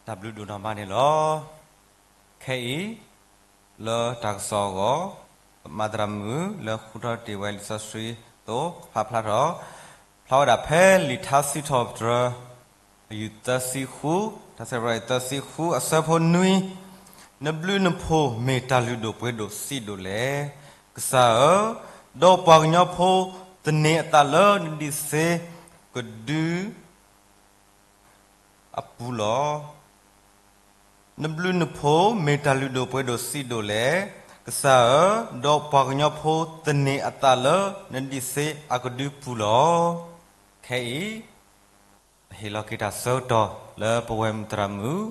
တၢ်ဘျုးဒိၣ်နီၢ်မးန့ၣ်လီၤ. ခဲအံၤ လၢတၢ်ကစီၣ်အဂီၢ် ပမၤသရၣ်မုၣ်လၢဃုထီၣ်တ့ၢ်ဝဲလံာ်စီဆှံအသိး ကဖးဖျါထီၣ် ဖျါဝဲဒၣ်ဖဲလံာ်ထါစံးထီၣ်ပတြၢၤ အယူၢ်သၢဆံဃု, ထါစံးထီၣ်ပတြၢၤယူၢ်သၢဆံဃု အဆၢဖိနွံ, နဘျုးနဖှိၣ်မ့ၢ်တၢ်လုၢ်ဒိၣ်ပှ့ၤဒိၣ်ဆံးဒိၣ်လဲၣ်, ကစၢ်ဧၢ, ဒီးပှၤကညီဖိသန့ၤအသးလၢနဒံးဆ့ကဒု အပူၤလီၤ. နဘျုးနဖှိၣ်မ့ၢ်တၢ်လုၢ်ဒိၣ်ပှ့ၤဒိၣ်ဆံးဒိၣ်လဲၣ်, ကစၢ်ဧၢ, ဒီးပှၤကညီဖိသန့ၤအသးလၢနဒံးဆ့အကဒုပူၤလီၤ. ခဲအံၤ ပဟ့ၣ်လီၤက့ၤတၢ်ဆၢကတီၢ်လၢပဝဲမုၢ်သရၣ်မုၣ်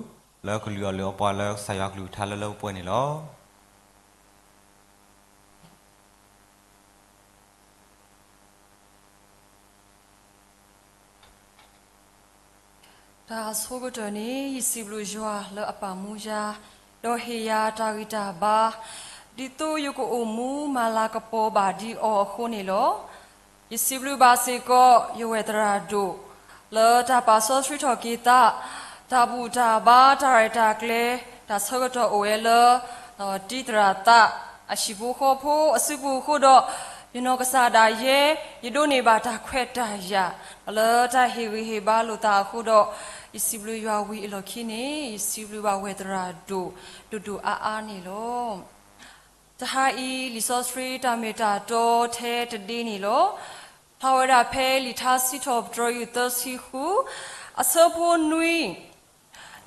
လၢကလုၢ်အီၣ်လုၢ်အီပှၤလၢကစၢ်ယွၤကလုၢ်ကထါလၢလၢပှဲၤပှဲၤန့ၣ်လီၤ. တၢ်ဆိကတၢၢ်န့ၣ် ယစံးဘျုးယွၤလၢအပာ်မူယၤ, ဒီးဟ့ၣ်ယၤတၢ်ဂံၢ်တၢ်ဘါ, ဒ်သိးယကအိၣ်မူမၤလၤကပီၤဘၣ်ဒံးအီၤအဃိန့ၣ်လီၤ. ယစံးဘျုးဘၣ်စ့ၢ်ကီး ယဝဲၢ်သရၣ်ဒိၣ် လၢတၢ်ပာ်စီဆှံထီၣ်က့ၤသး, တၢ်ဘူၣ်တၢ်ဘါ တၢ်ရဲၣ်တၢ်ကျဲၤ တၢ်ဆၢကတီၢ်အိၣ်ဝဲလၢ တံၤသရၣ်သး အဟံၣ်ဖိဃီဖိအစုပူၤအဃိဒီး, ယနီၢ်ကစၢ်ဒၣ်ယဲ ယဒိးန့ၢ်ဘၣ်တၢ်ခွဲးတၢ်ယာ် လၢတၢ်ဟ့ၣ်ဂံၢ်ဟ့ၣ်ဘါလိာ်သးအဃိဒီး, ယစံးဘျုးယွၤဝံၤအလီၢ်ခံန့ၣ် ယစံးဘျုးဘၣ်ဝဲၢ်သရၣ်ဒိၣ် ဒိၣ်ဒိၣ်အါအါန့ၣ်လီၤ. တဟါအံၤ လံာ်စီဆှံတၢ်မ့ၢ်တၢ်တီထဲတဒ့န့ၣ်လီၤ. ဖျါဝဲဒၣ်ဖဲလံာ်ထါစံးထီၣ်ပတြၢၤယူၢ်သၢဆံဃု အဆၢဖိနွံ,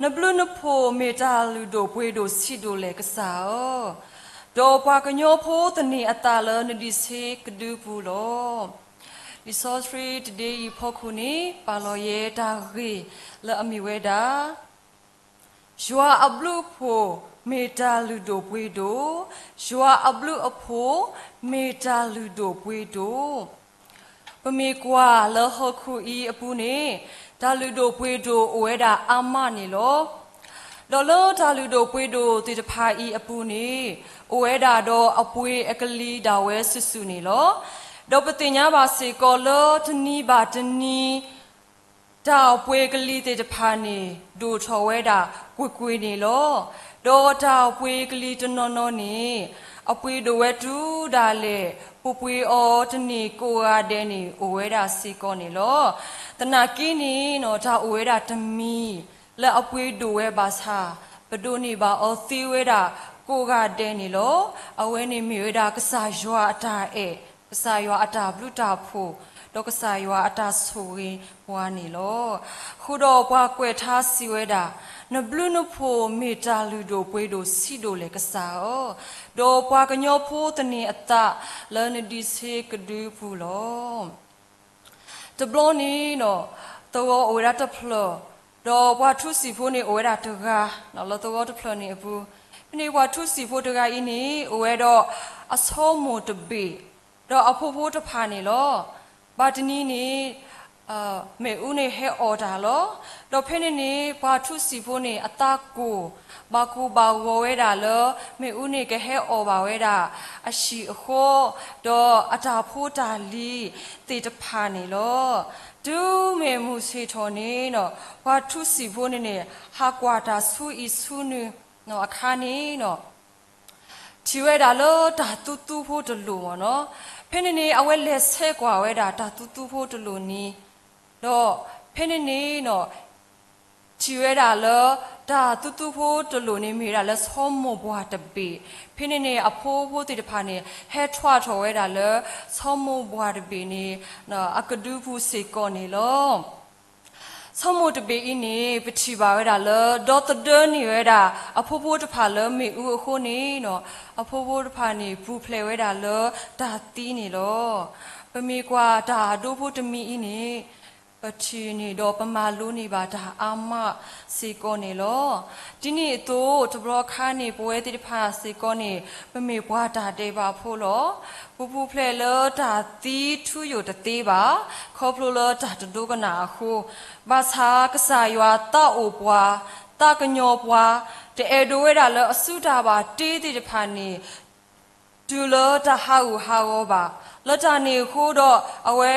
နဘျုးနဖှိၣ်မ့ၢ်တၢ်လုၢ်ဒိၣ်ပှ့ၤဒိၣ်ဆံးဒိၣ်လဲၣ်ကစၢ်ဧၢ, ဒီးပှၤကညီဖိသန့ၤအသးလၢနဒံးဆ့ကဒုပူၤလီၤ. လံာ်စီဆှံတဒ့အံၤအဖီခိၣ်န့ၣ် ပာ်လီၤယဲတၢ်ဂ့ၢ်လၢအမ့ၢ်ဝဲဒၣ် ယွၤအဘျုးအဖှိၣ်မ့ၢ်တၢ်လုၢ်ဒိၣ်ပှ့ၤဒိၣ်, ယွၤအဘျုးအဖှိၣ်မ့ၢ်တၢ်လုၢ်ဒိၣ်ပှ့ၤဒိၣ်. ပမ့ၢ်ကွၢ်လၢဟီၣ်ခိၣ်အံၤအပူၤန့ၣ် တၢ်လုၢ်ဒိၣ်ပှ့ၤဒိၣ်အိၣ်ဝဲဒၣ်အါမးန့ၣ်လီၤ. ဒီးလၢတၢ်လုၢ်ဒိၣ်ပှ့ၤဒိၣ်သ့ၣ်တဖၣ်အံၤအပူၤန့ၣ် အိၣ်ဝဲဒၣ်ဒီးအပှ့ၤအကလံၤဒၣ်ဝဲစုာ်စုာ်န့ၣ်လီၤ. ဒီးပသ့ၣ်ညါဘၣ်စ့ၢ်ကီးလၢတနံၤဘၣ်တနံၤ တၢ်အပှ့ၤကလံၤသ့ၣ်တဖၣ်န့ၣ် ဒိၣ်ထီၣ်ဝဲဒၣ်ကွ့ၢ်ကွ့ၢ်န့ၣ်လီၤ. ဒီးတၢ်အပှ့ၤကလံၤတနီၤနီၤန့ၣ် အပှ့ၤဒိၣ်ဝဲတုၤဒၣ်လဲာ် ပှ့ၤပှ့ၤအီၤတန့ၢ်ကိးဂၤဒဲးန့ၣ် အိၣ်ဝဲဒၣ်စ့ၢ်ကီးန့ၣ်လီၤ. သနာ်က့န့ၣ် တၢ်အိၣ်ဝဲဒၣ်တမံၤ လၢအပှ့ၤဒိၣ်ဝဲဘၣ်ဆၣ် ပဒိးန့ၢ်ဘၣ်အီၤသ့ဝဲဒၣ်ကိးဂၤဒဲးန့ၣ်လီၤ. အဝဲန့ၣ်မ့ၢ်ဝဲဒၣ်ကစၢ်ယွၤအတၢ်အဲၣ်, ကစၢ်ယွၤအတၢ်ဘျုးတၢ်ဖှိၣ်, ဒီးကစၢ်ယွၤအတၢ်ဆိၣ်ဂ့ၤပှၤန့ၣ်လီၤ. အဃိဒီးပှၤကွဲးထါစံးဝဲဒၣ်, နဘျုးနဖှိၣ်မ့ၢ်တၢ်လုၢ်ဒိၣ်ပှ့ၤဒိၣ်ဆံးဒိၣ်လဲၣ်ကစၢ်ဧၢ, ဒီးပှၤကညီဖိသန့ၤအသးလၢနဒံးဆ့ကဒုပူၤလီၤ. တဘျီန့ၣ် သဝီအိၣ်ဝဲဒၣ်တဖျၢၣ်, ဒီးပှၤထူစံာ်ဖိန့ၣ်အိၣ်ဝဲဒၣ်တဂၤ, လၢသဝီတဖျၢၣ်န့ၣ်အပူၤ, ဖဲန့ၣ်ပှၤထူစံာ်ဖိတဂၤအံၤန့ၣ် အိၣ်ဝဲဒီးအဆိမိၣ်တဘ့ၣ်, ဒီးအဖိဖိတဖၣ်န့ၣ်လီၤ. ဘၣ်တနံၤန့ၣ် မ့ၣ်အူန့ၣ်ဟဲအီၣ်တၢ်လီၤ. ဒီးဖဲန့ၣ်န့ၣ် ပှၤထူစံာ်ဖိန့ၣ် အသးကိၢ်, ဘၣ်ကိၢ်ဘၣ်ဂီၤဝဲဒၣ်လၢ မ့ၣ်အူန့ၣ်ကဟဲအီၣ်ဘၣ်ဝဲဒၣ်အဟံၣ်အဃီ, ဒီးအတၢ်ဖိတၢ်လံၤသ့ၣ်တဖၣ်န့ၣ်လီၤ. တုၤမ့ၢ်မုၢ်ဆ့ၣ်ထီၣ်န့ၣ် ပှၤထူစံာ်ဖိန့ၣ်န့ၣ် ဟးကွၢ်တၢ်ဆူအံၤဆူနုၤအခါန့ၣ် ထံၣ်ဝဲဒၣ်လၢတၢ်သူသူဖိတလိၣ်မ့ၢ်နီၤ. ဖဲန့ၣ်န့ၣ် အဝဲလဲၤဆဲးကွၢ်ဝဲဒၣ်တၢ်သူသူဖိတလိၣ်န့ၣ်, ဒီးဖဲန့ၣ်န့ၣ် ထံၣ်ဝဲဒၣ်လၢ တၢ်သူသူဖိတလိၣ်န့ၣ် မ့ၢ်ဝဲဒၣ်လၢဆိမိၣ်ပှၢ်တဘ့ၣ်. ဖဲန့ၣ်န့ၣ် အဖိဖိသ့ၣ်တဖၣ်န့ၣ် ဟဲထွဲထီၣ်ဝဲဒၣ်လၢ ဆိမိၣ်ပှၢ်တဘ့ၣ်န့ၣ် အကဒုပူၤစ့ၢ်ကီးန့ၣ်လီၤ. ဆိမိၣ်တဘ့ၣ်အံၤန့ၣ် ပထံၣ်ဘၣ်ဝဲဒၣ်လၢ ဒီသဒၢန့ၢ်ဝဲဒၣ် အဖိဖိတဖၣ်လၢမ့ၣ်အူအဃိန့ၣ် အဖိဖိတဖၣ်န့ၣ် ပူၤဖျဲးဝဲဒၣ်လၢတၢ်သံန့ၣ်လီၤ. ပမ့ၢ်ကွၢ်တၢ်ဒိဖိတမံၤအံၤန့ၣ် ပထံၣ်န့ၢ်ဒီးပမၤလိန့ၢ်ဘၣ်တၢ်အါမးစ့ၢ်ကီးန့ၣ်လီၤ. ဒ်န့ၣ်အသိး တဘျီခါန့ၣ် ပဝဲသ့ၣ်တဖၣ်စ့ၢ်ကီးန့ၣ် ပမ့ၢ်ပှၤတၢ်ဒဲးဘးဖိလီၤ. ပပူၤဖျဲးလၢတၢ်သံထူယိာ်တသ့ဘၣ်. ခီဖျိလၢတၢ်တဒိကနၣ်အဃိ, ဘၣ်ဆၣ်ကစၢ်ယွၤသးအိၣ်ပှၤ, သးကညီၤပှၤ, တအဲၣ်ဒိးဝဲဒၣ်လၢအစုတၢ်ဘၣ်တ့သ့ၣ်တဖၣ်န့ၣ် တုၤလၢတၢ်ဟးဂူာ်ဟးဂီၤဘၣ်. လၢတၢ်န့ၣ်အဃိဒီး အဝဲ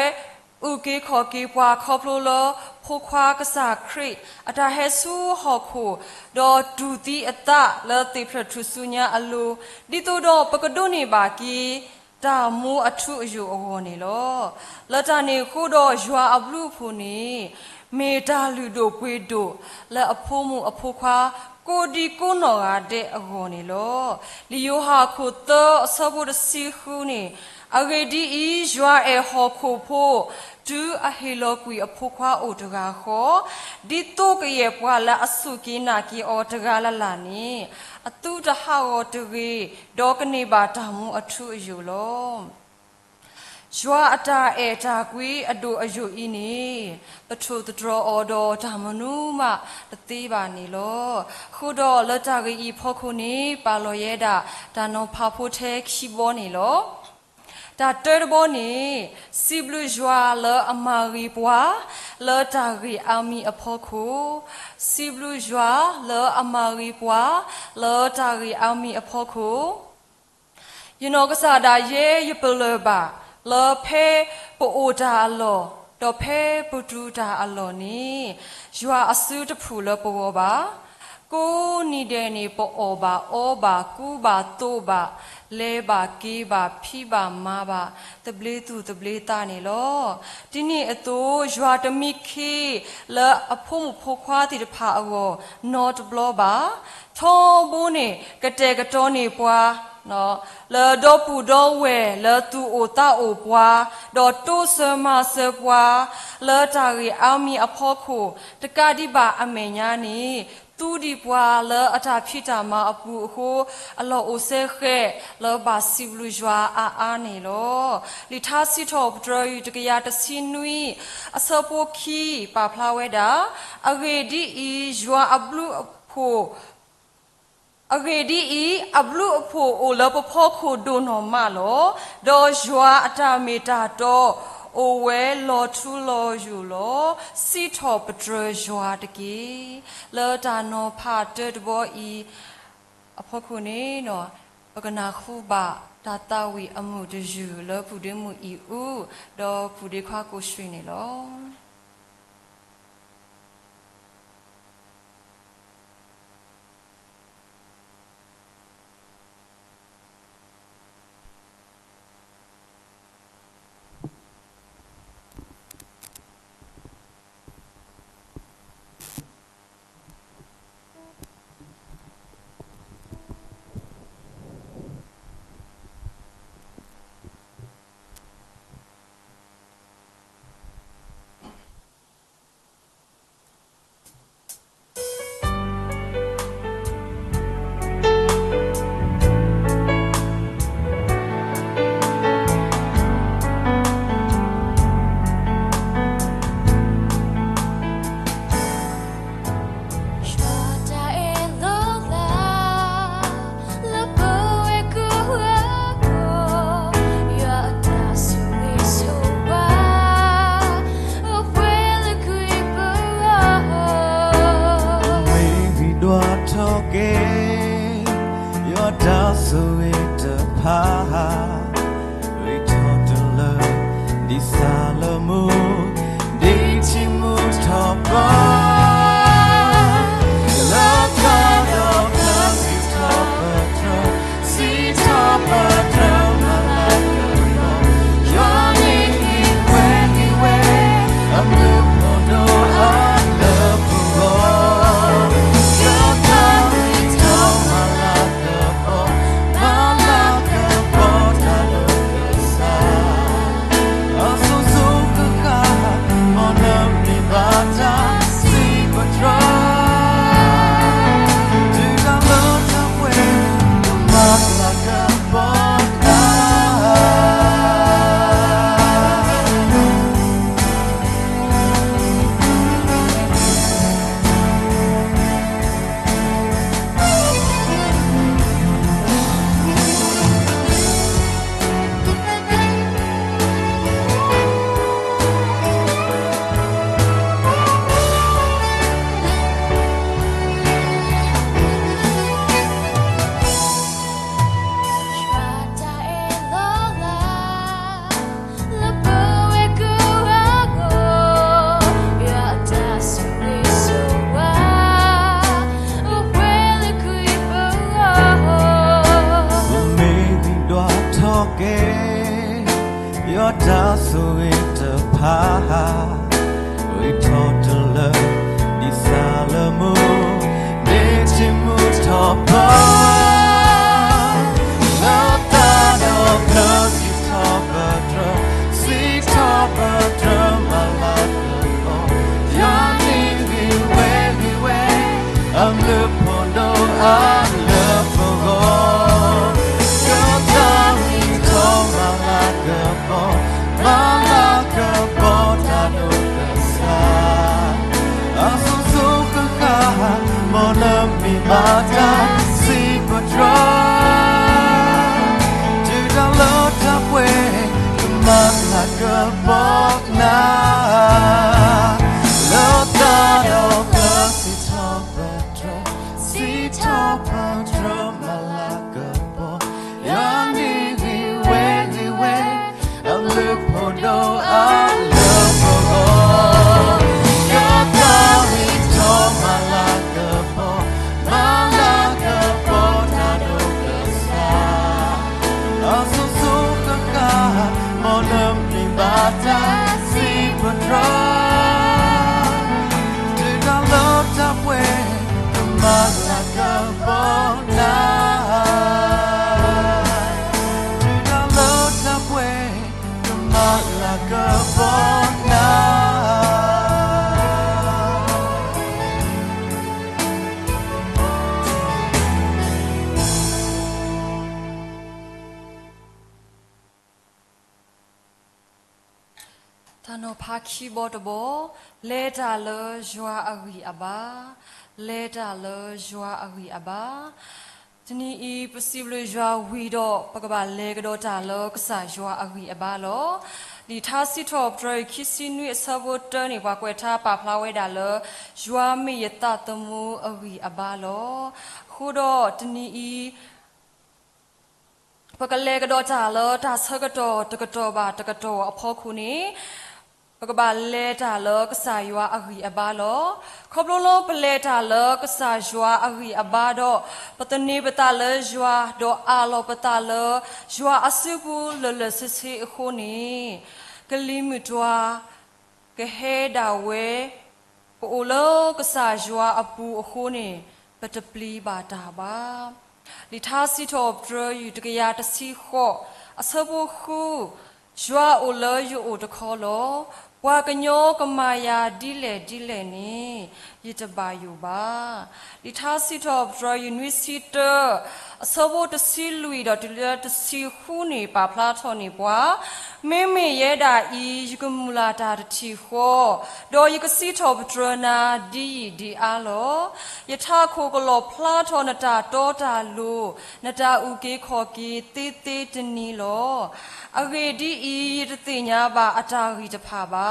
အုၣ်က့ၤခီၣ်က့ၤပှၤခီဖျိလၢ ဖိခွါကစၢ်ခရံာ်အတၢ်ဟဲဆူဟီၣ်ခိၣ်, ဒီးတူၢ်သံအသးလၢသ့ၣ်ဖျၢၣ်ထူၣ်စုညါအလိၤ, ဒ်သိးဒီးပကဒိးန့ၢ်ဘၣ်က့ၤ တၢ်မူအထူအယိာ်အဂီၢ်န့ၣ်လီၤ. လၢတၢ်န့ၣ်အဃိဒီးယွၤအဘျုးအဖှိၣ်န့ၣ် မ့ၢ်တၢ်လုၢ်ဒိၣ်ပှ့ၤဒိၣ်လၢအဖိမုၣ်အဖိခွါ ကိးဒံကိးနီၢ်ဂၤဒဲးအဂီၢ်န့ၣ်လီၤ. လံာ်ယိၤဟၣ်အခိၣ်သၢအဆၢဖိတဆံဃုန့ၣ်, အဂ့ၢ်ဒ်အံၤ, ယွၤအဲၣ်ဟီၣ်ခိၣ်ဖိ တုၤအဟ့ၣ်လီၤကွံာ်အဖိခွါအိၣ်တဂၤဃီ, ဒ်သိးကယဲၢ်ပှၤလၢအစူၢ်က့ၤနာ်က့ၤအီၤတဂၤလၢ်လၢ်န့ၣ် အသုတဟးဂီၤတဂ့ၤ, ဒီးကန့ၢ်ဘၣ်တၢ်မူအထူအယိာ်လီၤ. ယွၤအတၢ်အဲၣ်တၢ်ကွံအဒိၣ်အယိာ်အံၤန့ၣ် ပထိၣ်သတြီၤအီၤဒီးတၢ်မနုၤမးတသ့ဘၣ်န့ၣ်လီၤ. အဃိဒီးလၢတၢ်ဂ့ၢ်အံၤအဖီခိၣ်န့ၣ် ပာ်လီၤယဲဒၣ်တၢ်နီၤဖးဖိထဲခံဘီန့ၣ်လီၤ. တၢ်တၢတဘီန့ၣ်, စံးဘျုးယွၤလၢအမၤဂ့ၤပှၤ လၢတၢ်ဂ့ၢ်အါမံၤအဖီခိၣ်, စံးဘျုးယွၤလၢအမၤဂ့ၤပှၤ လၢတၢ်ဂ့ၢ်အါမံၤအဖီခိၣ် ယနီၢ်ကစၢ်ဒၣ်ယဲယပလၢၢ်ဘၣ်, လၢဖဲပအိၣ်တၢ်အလီၢ်, ဒီးဖဲပတုၤတၢ်အလီၢ်န့ၣ်, ယွၤအစုတဖုၣ်လၢပဂီၢ်ဘၣ်. ကိးနံၤဒဲးန့ၣ် ပအီၣ်ဘၣ်အီဘၣ်, ကူဘၣ်သိးဘၣ်, လဲၤဘၣ်က့ၤဘၣ်, ဖံးဘၣ်မၤဘၣ်, သဘျ့သူၣ်သဘျ့သးန့ၣ်လီၤ. ဒ်န့ၣ်အသိး, ယွၤတမံခ့လၢအဖိမုၣ်ဖိခွါသ့ၣ်တဖၣ်အဂီၢ်နီတဘျီဘၣ်. ထီဘိန့ၣ် ကတဲာ်ကတီၤန့ၢ်ပှၤ လၢဒီပုၢ်ဒီဝဲၢ်လၢသူၣ်အိၣ်သးအိၣ်ပှၤ, ဒီးတိစၢၤမၤစၢၤပှၤ လၢတၢ်ဂ့ၢ်အါမံၤအဖီခိၣ်, တကးဒံးဘၣ်အမဲာ်ညါန့ၣ်, သူဒံးပှၤလၢအတၢ်ဖံးတၢ်မၤအပူၤအဃိ, အလီၢ်အိၣ်စဲဃဲးလၢဘၣ်စံးဘျုးယွၤအါအါန့ၣ်လီၤ. လံာ်ထါစံးထီၣ်ပတြၢၤ တကယၤတဆံနွံ အဆၢဖိခံ ပာ်ဖျါဝဲဒၣ်, အဂ့ၢ်ဒ်အံၤ, ယွၤအဘျုးအဖှိၣ် အဂ့ၢ်ဒ်အံၤ, အဘျုးအဖှိၣ်အိၣ်လၢပဖီခိၣ်ဒိၣ်နီၢ်မးလီၤ. ဒီးယွၤအတၢ်မ့ၢ်တၢ်တီ အိၣ်ဝဲလီၤထူလီၤယိာ်လီၤ. စံးထီၣ်ပတြၢၤယွၤတက့ၢ်. လၢတၢ်နီၤဖးတၢတဘီအံၤအဖီခိၣ်န့ၣ်, ပကနၢ်ဟူဘၣ်တၢ်သးဝံၣ်အမုာ်တယုၢ်လၢဖုဒ့မုၣ်အံၣ်အူ ဒီးဖုဒ့ခွါကိးဆှံန့ၣ်လီၤ. ဘၣ်တၢ်စံးပတြၢၤ, တုၤတၢ်လၢတၢ်ပှဲၤ ကမၤလၤကပီၤနၤ, လၢတၢ်ဒီးပျၢၤစံးထီၣ်ပတြၢၤ, စံးထီၣ်ပတြၢၤမၤလၤကပီၤ ယၤန့ၣ်ဂ့ၤဝဲဂ့ၤဝဲ, အဘျုးဖးဒိၣ်အါလၢပဂီၢ်, ယသးဝံၣ်ထီၣ်မၤလၤကပီၤ, မၤလၤကပီၤတၢ်ဒီးကစၢ်, အစိၤစိၤဃၣ်ဃၣ် မ်နမံၤဘၣ်တၢ်စံးပတြၢၤ, တုၤတၢ်လၢတၢ်ပှဲၤ ကမၤလၤကပီၤနၤ, တုၤတၢ်လၢတၢ်ပှဲၤ ကမၤလၤကပီၤနၤ. တၢ်နီၤဖးခံဘီတဘီ, လဲၤတၢ်လၢယွၤအဂံၢ်အဘါ, လဲၤတၢ်လၢယွၤအဂံၢ်အဘါ. တနံၤအံၤ ပစံးဘျုးယွၤဝံၤဒီး ပကဘၣ်လဲၤကဒီးတၢ်လၢကစၢ်ယွၤအဂံၢ်အဘါလီၤ. လံာ်ထါစံးထီၣ်ပတြၢၤ ခံဆံနွံ အဆၢဖိတၢန့ၣ် ပှၤကွဲးထါပာ်ဖျါဝဲဒၣ်လၢ ယွၤမ့ၢ်ယသးသမူအဂံၢ်အဘါလီၤ. အဃိဒီးတနံၤအံၤ ပကလဲၤကဒီးတၢ်လၢတၢ်ဆၢကတီၢ်တကတီၢ်ဘၣ်တကတီၢ်အဖီခိၣ်န့ၣ်, ပကဘၣ်လဲၤတၢ်လၢကစၢ်ယွၤအဂံၢ်အဘါလီၤ. ခီဖျိလၢပလဲၤတၢ်လၢကစၢ်ယွၤအဂံၢ်အဘါဒီး ပသန့ၤပသးလၢယွၤ ဒီးအးလီၤပသးလၢ ယွၤအစုပူၤလၢာ်လၢာ်ဆ့ဆ့အဃိန့ၣ်, ကလံၤမုၢ်တွၤ ကဟဲဒၣ်ဝဲ ပအိၣ်လၢကစၢ်ယွၤအပူၤအဃိန့ၣ် ပတပျံၤဘၣ်တၢ်ဘၣ်. လံာ်ထါစံးထီၣ်ပတြၢၤ ယူၢ်တကယၤတဆံဃိး အဆၢဖိဃု, ယွၤအိၣ်လၢယအိၣ်တခီလီၤ. ပှၤကညီကမၤယၤဒ်လဲၣ်ဒ်လဲၣ်န့ၣ် ယတဘၣ်ယိၣ်ဘၣ်. လံာ်ထါစံးထီၣ်ပတြၢၤ ယူၢ်နွံဆံတၢ အဆၢဖိတဆံလွံၢ်ဒီးတုၤလၢတဆံဃုန့ၣ် ပာ်ဖျါထီၣ်န့ၢ်ပှၤ, မ့မ့ၢ်ယဲဒၣ်အံၤ ယကမုၢ်လၢ်တၢ်တထံၣ်ဃီ, ဒီးယကစံးထီၣ်ပတြၢၤနၤဒ်ယံာ်ဒ်အါလီၤ. ယထးခိၣ်ကလီၣ်ဖျါထီၣ်နတၢ်တီတၢ်လိၤ, နတၢ်အုၣ်က့ၤခီၣ်က့ၤသ့သ့တနံၤလီၤ. အဂ့ၢ်ဒ်အံၤ, ယတသ့ၣ်ညါဘၣ်အတၢ်ဂံၢ်တဖၣ်ဘၣ်.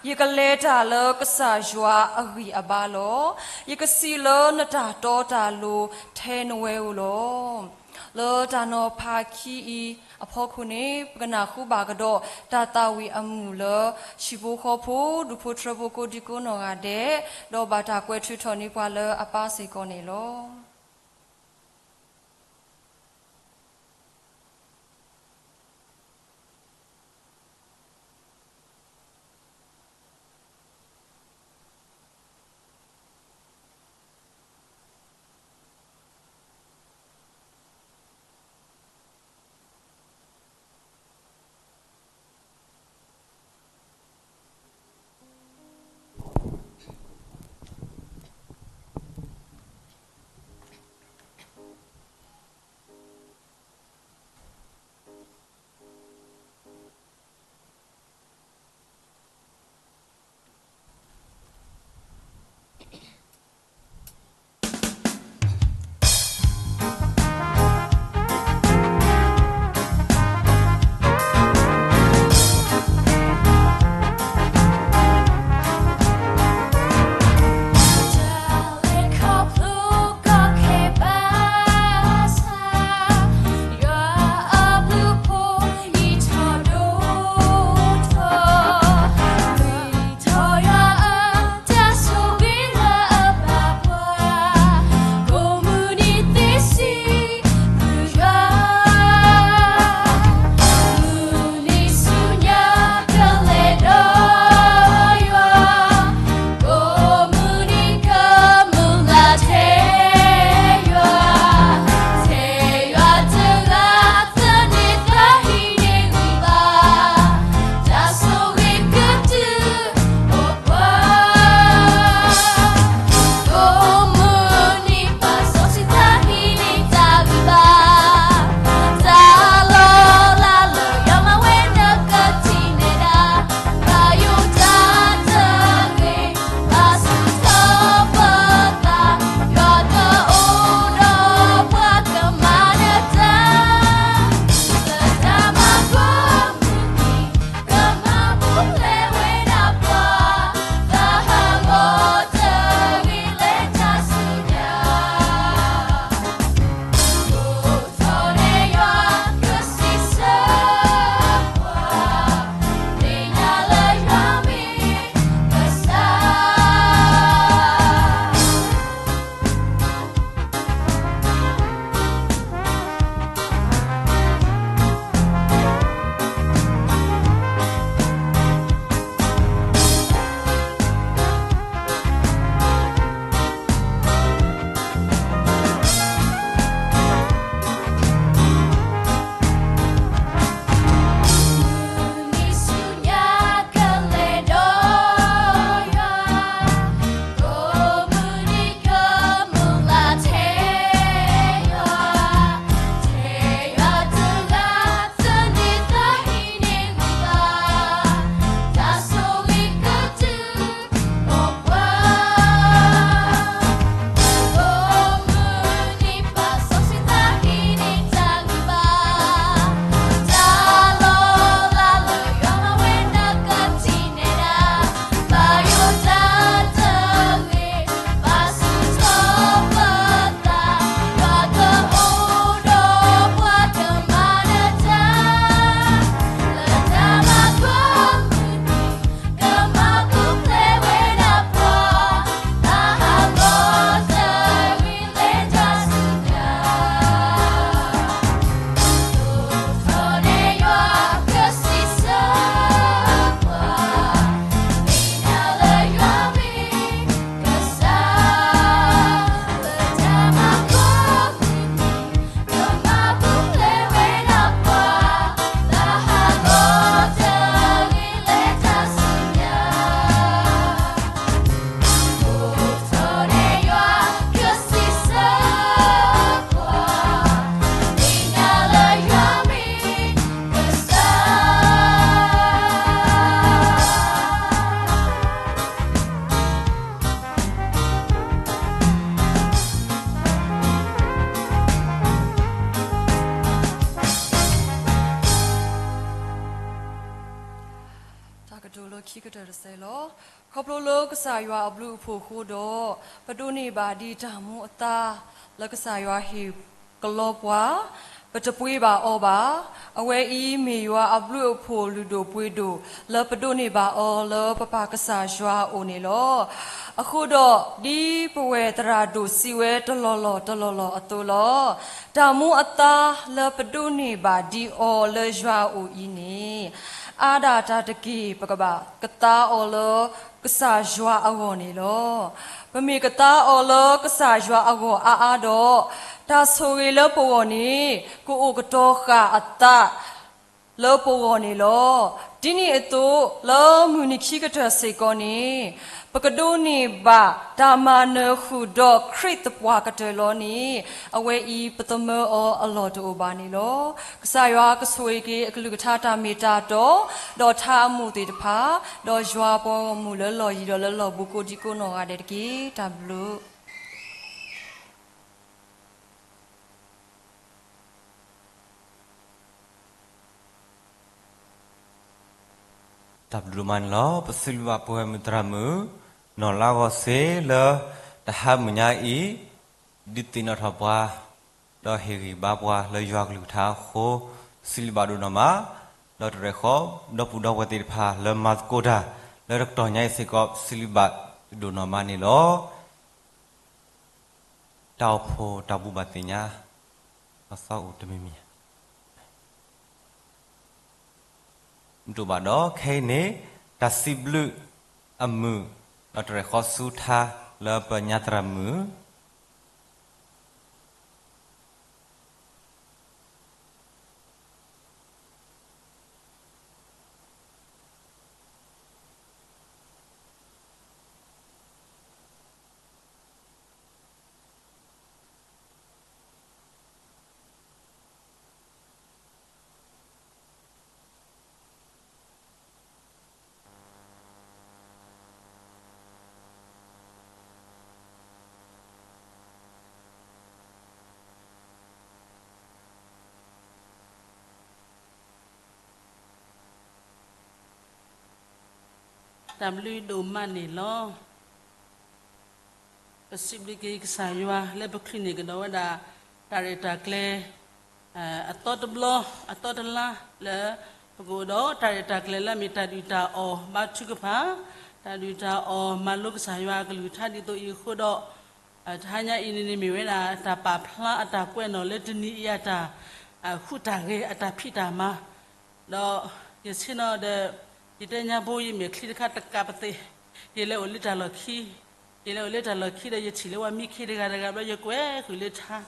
ယကလဲၤတၢ်လၢကစၢ်ယွၤအဂံၢ်အဘါလီၤ. ယကစံးလၢနတၢ်တီတၢ်လိၤထဲနဝဲဧိၤလီၤ. လၢတၢ်နီၤဖးခံအံၤအဖီခိၣ်န့ၣ် ပကနၢ်ဟူဘၣ်ကဒီးတၢ်သးဝံၣ်အမုာ်လၢ ဟံၣ်ဖိဃီဖိ ဒူၣ်ဖိထၢဖိကိးဒံကိးနီၢ်ဂၤဒဲး, ဒီးဘၣ်တၢ်ကွဲးထုးထီၣ်န့ၢ်ပှၤလၢအပၢ်စ့ၢ်ကီးန့ၣ်လီၤ. တစဲးလီၤ. ခီဖျိလၢကစၢ်ယွၤအဘျုးအဖှိၣ်အဃိဒီး, ပဒိးန့ၢ်ဘၣ်ဒံးတၢ်မူအသါလၢကစၢ်ယွၤဟ့ၣ်ကလီပှၤ, ပတပှ့ၤဘၣ်အီၤဘၣ်. အဝဲအံၤမ့ၢ်ယွၤအဘျုးအဖှိၣ်လုၢ်ဒိၣ်ပှ့ၤဒိၣ် လၢပဒိးန့ၢ်ဘၣ်အီၤလၢပပၢ်ကစၢ်ယွၤအအိၣ်န့ၣ်လီၤ. အဃိဒီး, ဒ်ပဝဲၢ်သရၣ်ဒိၣ်စံးဝဲတလီၢ်လီၢ်တလီၢ်လီၢ်အသိးလီၤ. တၢ်မူအသါလၢပဒိးန့ၢ်ဘၣ်ဒံးအီၤလၢယွၤအအိၣ်အံၤန့ၣ်, အါဒၣ်တၢ်တက့ၢ် ပကဘၣ်ကသါအီၤလၢကစၢ်ယွၤအဂီၢ်န့ၣ်လီၤ. ပမ့ၢ်ကသါအီၤလၢကစၢ်ယွၤအဂီၢ်အါအါဒီး, တၢ်ဆိၣ်ဂ့ၤလၢပဂီၢ်န့ၣ် ကအိၣ်ကတီၤဃာ်အသး လၢပဂီၢ်န့ၣ်လီၤ. ဒ်န့ၣ်အသိး, လၢမုၢ်နံၤခံကတၢၢ်စ့ၢ်ကီးန့ၣ်, ပကဒိးန့ၢ်ဘၣ်တၢ်မၤနၢၤဃုာ်ဒီးခရံာ်သပှၢ်ကတၢၢ်လီၤန့ၣ်, အဝဲအံၤပသမၢအီၤအလီၢ်တအိၣ်ဘၣ်န့ၣ်လီၤ. ကစၢ်ယွၤကဆိၣ်ဂ့ၤက့ၤအကလုၢ်ကထါတၢ်မ့ၢ်တၢ်တီ, ဒီးထါအမူးသ့ၣ်တဖၣ်, ဒီးယွၤပှၤဂီၢ်မုၢ်လၢလီၢ်ယံၤဒီးလၢလီၢ်ဘူးကိးဒံကိးနီၢ်ဂၤဒဲးတက့ၢ်. တၢ်ဘျုး တၢ်ဘျုးဒိၣ်မးန့ၣ်လီၤ. ပစံးဘျုးဘၣ်ပဝဲၢ်မုၣ်သရၣ်မုၣ် နီၢ်လါဂီၤစ့လၢ တဟါမုၢ်ညါအံၤ ဒုးသ့ၣ်နီၣ်ထီၣ်ပှၤ ဒီးဟ့ၣ်ဂံၢ်ဘါပှၤလၢယွၤကလုၢ်ကထါအဃိ စံးဘျုးဘၣ်ဒိၣ်နီၢ်မး, ဒီးတရဲၣ်ဃီ ဒီပုၢ်ဒီဝဲၢ်သ့ၣ်တဖၣ်လၢမၤသကိးတၢ် လၢတကတီၢ်ညါအံၤစ့ၢ်ကီး စံးဘျုးဘၣ်ဒိၣ်နီၢ်မးန့ၣ်လီၤ. တၢ်အိၣ်ဖှိၣ်တၢ်ဘူၣ်ဘၣ်သ့ၣ်ညါ အသီအိၣ်တမံၤမံၤ မ့ၢ်တအိၣ်ဘၣ်ဒီး ခဲအံၤန့ၣ် တၢ်စံးဘျုးအမုာ် ဒီးတရဲၣ်ဃီဆူထါလၢပညါသရၣ်မုၣ် တၢ်ဘျုးဒိၣ်မးန့ၣ်လီၤ. ပစံးဘျုးက့ၤကစၢ်ယွၤလၢပချုးန့ၢ်ကဒီးဝဲဒၣ် တၢ်ရဲၣ်တၢ်ကျဲၤ အသီတဘျီ အသီတလါလၢ ပကအိၣ်ဒီးတၢ်ရဲၣ်တၢ်ကျဲၤလၢအမ့ၢ်တၢ်ဒုၣ်တၢ်အီၣ်ဘါထုကဖၣ်, တၢ်ဒုၣ်တၢ်အီၣ်မၤလိကစၢ်ယွၤအကလုၢ်ကထါဒ်သိးအံၤအဃိဒီး တဟါညါအံၤန့ၣ်န့ၣ်မ့ၢ်ဝဲဒၣ် တၢ်ပာ်ဖျါအတၢ်ကွဲးနီၣ်လၢတနံၤအံၤအတၢ် ဃုတၢ်ဂဲၤအတၢ်ဖံးတၢ်မၤ ဒီးယဆ့ၣ်နီၤဒီး ယတဲညါဘိ ယမ့ၢ်ချံတခါတကးပသ့ၣ်, ယလဲၤအိၣ်လၢတၢ်လီၢ်ခံ, ယလဲၤအိၣ်လၢတၢ်လီၢ်ခံဒီး ယထံၣ်လၢပှၤမံခ့တဂၤတဂၤဘျီ ယကွဲးဃုာ်လၢထါ,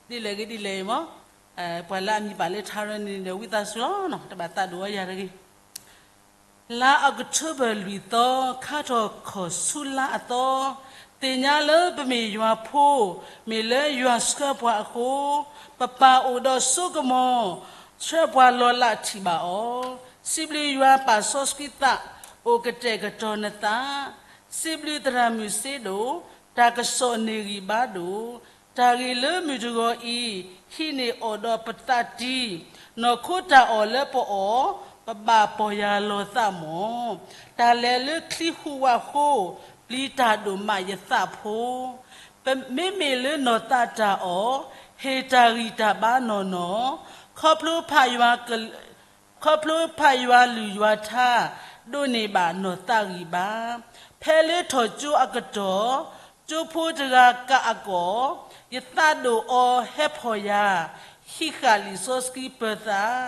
ဒ်လဲၣ်ဂ့ၤဒ်လဲၣ်အံၤမ့ၢ် ပှၤလၢအမံၤပာ်လၢထါရၢန့ၣ်ဒီး ဝံသးစူၤလီၤနီၤ တဘၣ်သးဒိၣ်အီၤယၤတဂ့ၤ. လါအီးကထိဘၢၣ်လွံၢ်သီ ခါထီၣ်ခီၣ်ဆူလါအသီ, သ့ၣ်ညါလၢပမ့ၢ်ယွၤဖိ, မ့ၢ်လၢယွၤဆှၢပှၤအဃိ, ပပၢ်အိၣ်ဒီးစိကမီၤ, ဆှၢပှၤလီၤလးထံၣ်ဘၣ်အီၤ, စံးဘျုးယွၤပာ်စီဆှံသး, အိၣ်ကတဲာ်ကတီၤနသး, စံးဘျုးသရၣ်မုၣ်စ့ဒိၣ်, တၢ်ကစီၣ်န့ၢ်ဂံၢ်ဘါဒိၣ်, တၢ်ဂ့ၢ်လၢမုၢ်တဂီၤအံၤ, ဟံးန့ၢ်အီၣ်ဒီးပသးတံၢ်, နီၢ်ခိတၢ်အီၣ်လၢပအီၣ်, ပဘၣ်ပီၢ်ယၢ်လီၤသးမီၢ်, တၢ်လဲၤလၢချံဟူးဝးဃိ, ပျံၤတၢ်ဒိၣ်မးယသးဖိ, ပမ့မ့ၢ်လၢနီၢ်သးတၢ်အီၣ်, ဟ့ၣ်တၢ်ဂံၢ်တၢ်ဘါနီၢ်နီၢ်, ခီဖျိဖးယွၤက ခီဖျိဖးယွၤလုၢ်ယွၤထါ, ဒိးန့ၢ်ဘၣ်နီၢ်သးဂံၢ်ဘါ, ဖဲလၢထီၣ်ကၠိအကတီၢ်, ကၠိဖိတဂၤကအကီၢ်, ယသးဒိၣ်အီၤဟဲဖီၣ်ယၤ, ဟံးဃာ်လံာ်စီဆှံပၢၤသး,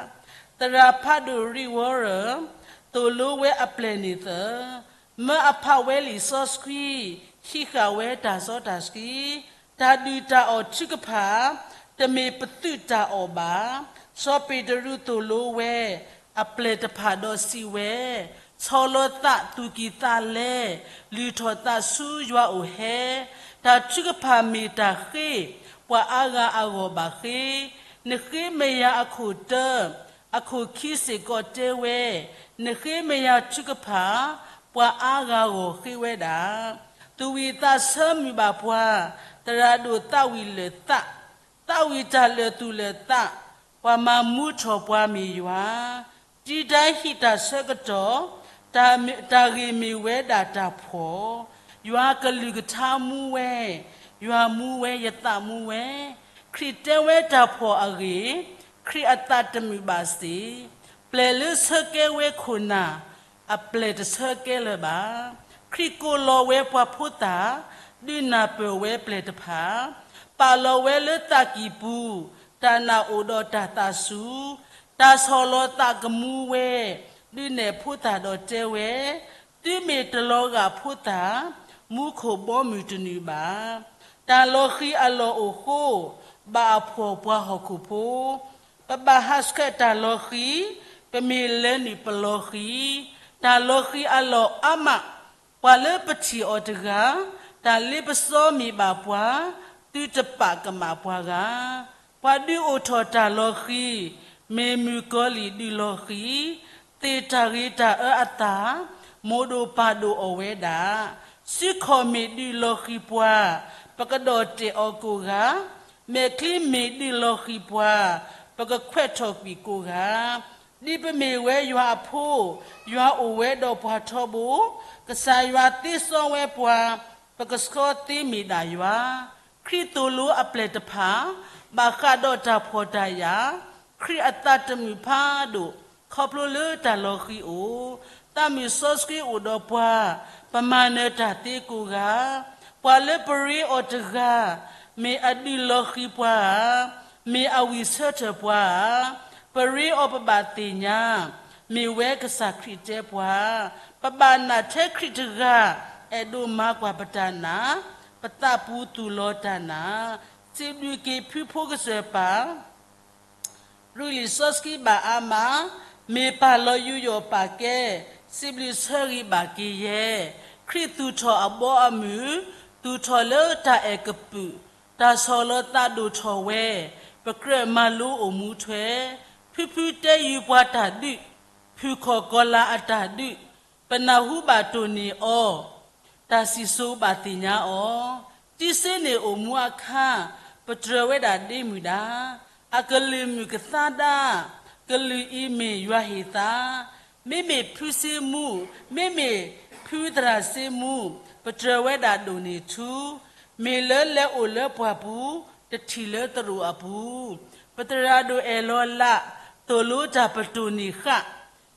သရၣ်ဖးဒိၣ်ရံဝီရၢၣ်, သိၣ်လိဝဲအပျဲၢ်န့ၣ်သၢ, မၢအဖးဝဲလံာ်စီဆှံ, ဟံးဃာ်ဝဲတၢ်စီတၢ်ဆှံ, တၢ်ဒုၣ်တၢ်အီၣ်ထုကဖၣ်, တမ့ၢ်ပသုးတၢ်အီၣ်ဘၣ်. စီၤပ့းတရူးသိၣ်လိဝဲ အပျဲၢ်တဖၣ်ဒီးစံးဝဲ, ဆီၣ်လီၤသးသူၣ်ကံၢ်သးလဲ, လုၢ်ထီၣ်သးဆူယွၤအိၣ်ဟဲ, တၢ်ထုကဖၣ်မ့ၢ်တၢ်ဃ့, ပှၤအါဂၤအဂီၢ်ဘၣ်ဃ့, နဃ့မဲာ်ယၤအခိၣ်တၢ, အခိၣ်ခံစ့ၢ်ကီးတဲဝဲ, နဃ့မဲာ်ယၤထုကဖၣ်, ပှၤအါဂၤဂီၢ်ဃ့ဝဲဒၣ်. သူၣ်ဝံၣ်သးဆၢမုာ်ဘၣ်ပှၤ, သရၣ်ဒိၣ်သးဝံၣ်လၢာ်သး, သးဝံၣ်တၢ်လၢာ်သူၣ်လၢာ်သး, ပှၤမၤမူထီၣ်ပှၤမ့ၢ်ယွၤ, တံၤဒါဟံးတၢ်ဆၢကတီၢ်, တၢ်ဂ့ၢ်မ့ၢ်ဝဲဒၣ်တၢ်ဖှီၣ်, ယွၤကလုၢ်ကထါမူဝဲ, ယွၤမူဝဲ ယသးမူဝဲ, ခရံာ်တဲဝဲတၢ်ဖှီၣ်အဂ့ၢ်, ခရံာ်အသးတမုာ်ဘၣ်စ့ၢ်, ပျဲၢ်လၢဆၢကဲဝဲခိၣ်နၢ်, အပျဲၢ်တဆၢကဲလၢၤဘၣ်. ခရံာ်ကိးလီၤဝဲပှၤဖိသၣ်, ဒုးနၢ်ပၢၢ်ဝဲပျဲၢ်တဖၣ်, ပာ်လီၤဝဲလၢသးကံၢ်ပူၤ, တၢ်နာ်အိၣ်ဒီးတၢ်သးစူၤ, တၢ်ဆီၣ်လီၤသးကမူဝဲ, ဒုးနဲၣ်ဖိသၣ်ဒီးတဲဝဲ, သုမ့ၢ်တလီၤဂာ်ဖိသၣ်, မူခိၣ်ဘီမုၢ်တနုာ်ဘၣ်. တၢ်လီၤဃံၤအလီၢ်အိၣ်ဃိ, ဘၣ်အဖှီၣ်ပှၤဟီၣ်ခိၣ်ဖိ, ပဘၣ်ဟးဆှဲးတၢ်လီၤဃံၤ, ပမ့ၢ်လဲၤနုာ်ပလီၤဃံၤ, တၢ်လီၤဃံၤအလီၢ်အါမး, ပှၤလၢပထံၣ်အီၤတဂၤ, တၢ်လ့ပစီမ့ၢ်ဘၣ်ပှၤ, သုတပာ်ကမၣ်ပှၤဂၤ. ပှၤဒုးအိၣ်ထီၣ်တၢ်လီၤဃံၤ, မ့ၢ်မုၣ်ကီၤလံၢ်ဒုးလီၤဃံၤ, သ့ၣ်တၢ်ဂ့ၤတၢ်အၢအသး, မိၢ်ဒိၣ်ပၢ်ဒိၣ်အီၣ်ဝဲဒၣ်, စုခီၣ်မ့ၢ်ဒုးလီၤဃံၤပှၤ, ပကဒီၣ်တဲာ်အီၤကိးဂၤ, မဲာ်ချံမ့ၢ်ဒုးလီၤဃံၤပှၤ, ပကခွဲးထီၣ်ကွံာ်ကိးဂၤ. ဒ်ပမ့ၢ်ဝဲယွၤအဖိ, ယွၤအိၣ်ဝဲဒီးပှၤထီဘိ, ကစၢ်ယွၤသ့စီဝဲပှၤ, ပကဆှီသ့မ့ၢ်ဒၣ်ယွၤ. ခရံာ်သိၣ်လိအပျဲၢ်တဖၣ်, ဘၣ်ဃးဒီးတၢ်ဖှီၣ်တၢ်ယာ်, ခရံာ်အသးတမုာ်ဖးဒိၣ်, ခီဖျိလၢတၢ်လီၤဃံၤအိၣ်, သးမုၢ်စီဆှံအိၣ်ဒီးပှၤ, ပမၤနၢၤတၢ်သ့ကိးဂၤ, ပှၤလၢပရ့အီၤတဂၤ, မ့ၢ်အဒုးလီၤဃံၤပှၤဧါ, မ့ၢ်အဝံၣ်ဆၢထၢၣ်ပှၤဧါ, ပရ့အီၤပဘၣ်သ့ၣ်ညါ, မ့ၢ်ဝဲကစၢ်ခရံာ်တဲပှၤ, ပဘၣ်နာ်ထဲခရံာ်တဂၤ, အဲၣ်ဒိးမၤကွၢ်ပတၢ်နာ်, ပသးပူၤသူၣ်လီၤတၢ်နာ်, စံးဘျုးက့ၤဖုဖိကစၢၢ်ပၢ် ရူလံာ်စီဆှံဘၣ်အါမး, မ့ၢ်ပၢ်လီၤယူးယီၣ်ပာ်ကဲ, စံးဘျုးဆၢဂ့ၤဘၣ်က့ၤယဲ, ခရံာ်သူၣ်ထီၣ်အဘီအမုၢ်, သူၣ်ထီၣ်လၢတၢ်အဲၣ်ကပုာ်, တၢ်ဆီၣ်လီၤသးဒိၣ်ထီၣ်ဝဲ, ပကြၢးမၤလိအိၣ်မူထွဲ, ဖုဖုတဲယုာ်ပှၤတၢ်ဒုး, ဖုၣ်ခီၣ်ကီၤလၤအတၢ်ဒုး, ပနၢ်ဟူဘၣ်တိၢ်န့ၢ်အီၤ, တၢ်စံၣ်စိၤဘၣ်သ့ၣ်ညါအီၤ, တံၢ်စ့န့ၣ်အိၣ်မူအခါ, ပတြၢၤဝဲဒၣ်ဒ့မုၢ်ဒၣ်, အကလုၢ်မုၢ်ကသါဒၣ်, ကလုၢ်အံၤမ့ၢ်ယွၤဟ့ၣ်သါ, မ့မ့ၢ်ဖုစ့မူ, မ့မ့ၢ်ဖုသရၣ်စ့မူ, ပတြၢၤဝဲဒၣ်ဒိၣ်န့ၢ်ထူ, မ့ၢ်လၢလဲၤအိၣ်လၢပှၢ်ပူၤ, တထံၣ်လၢသရိာ်အပူၤ, ပသရၣ်ဒိၣ်အဲၣ်လီၤလး, သိၣ်လိတၢ်ပတိၢ်န့ၢ်ဃာ်,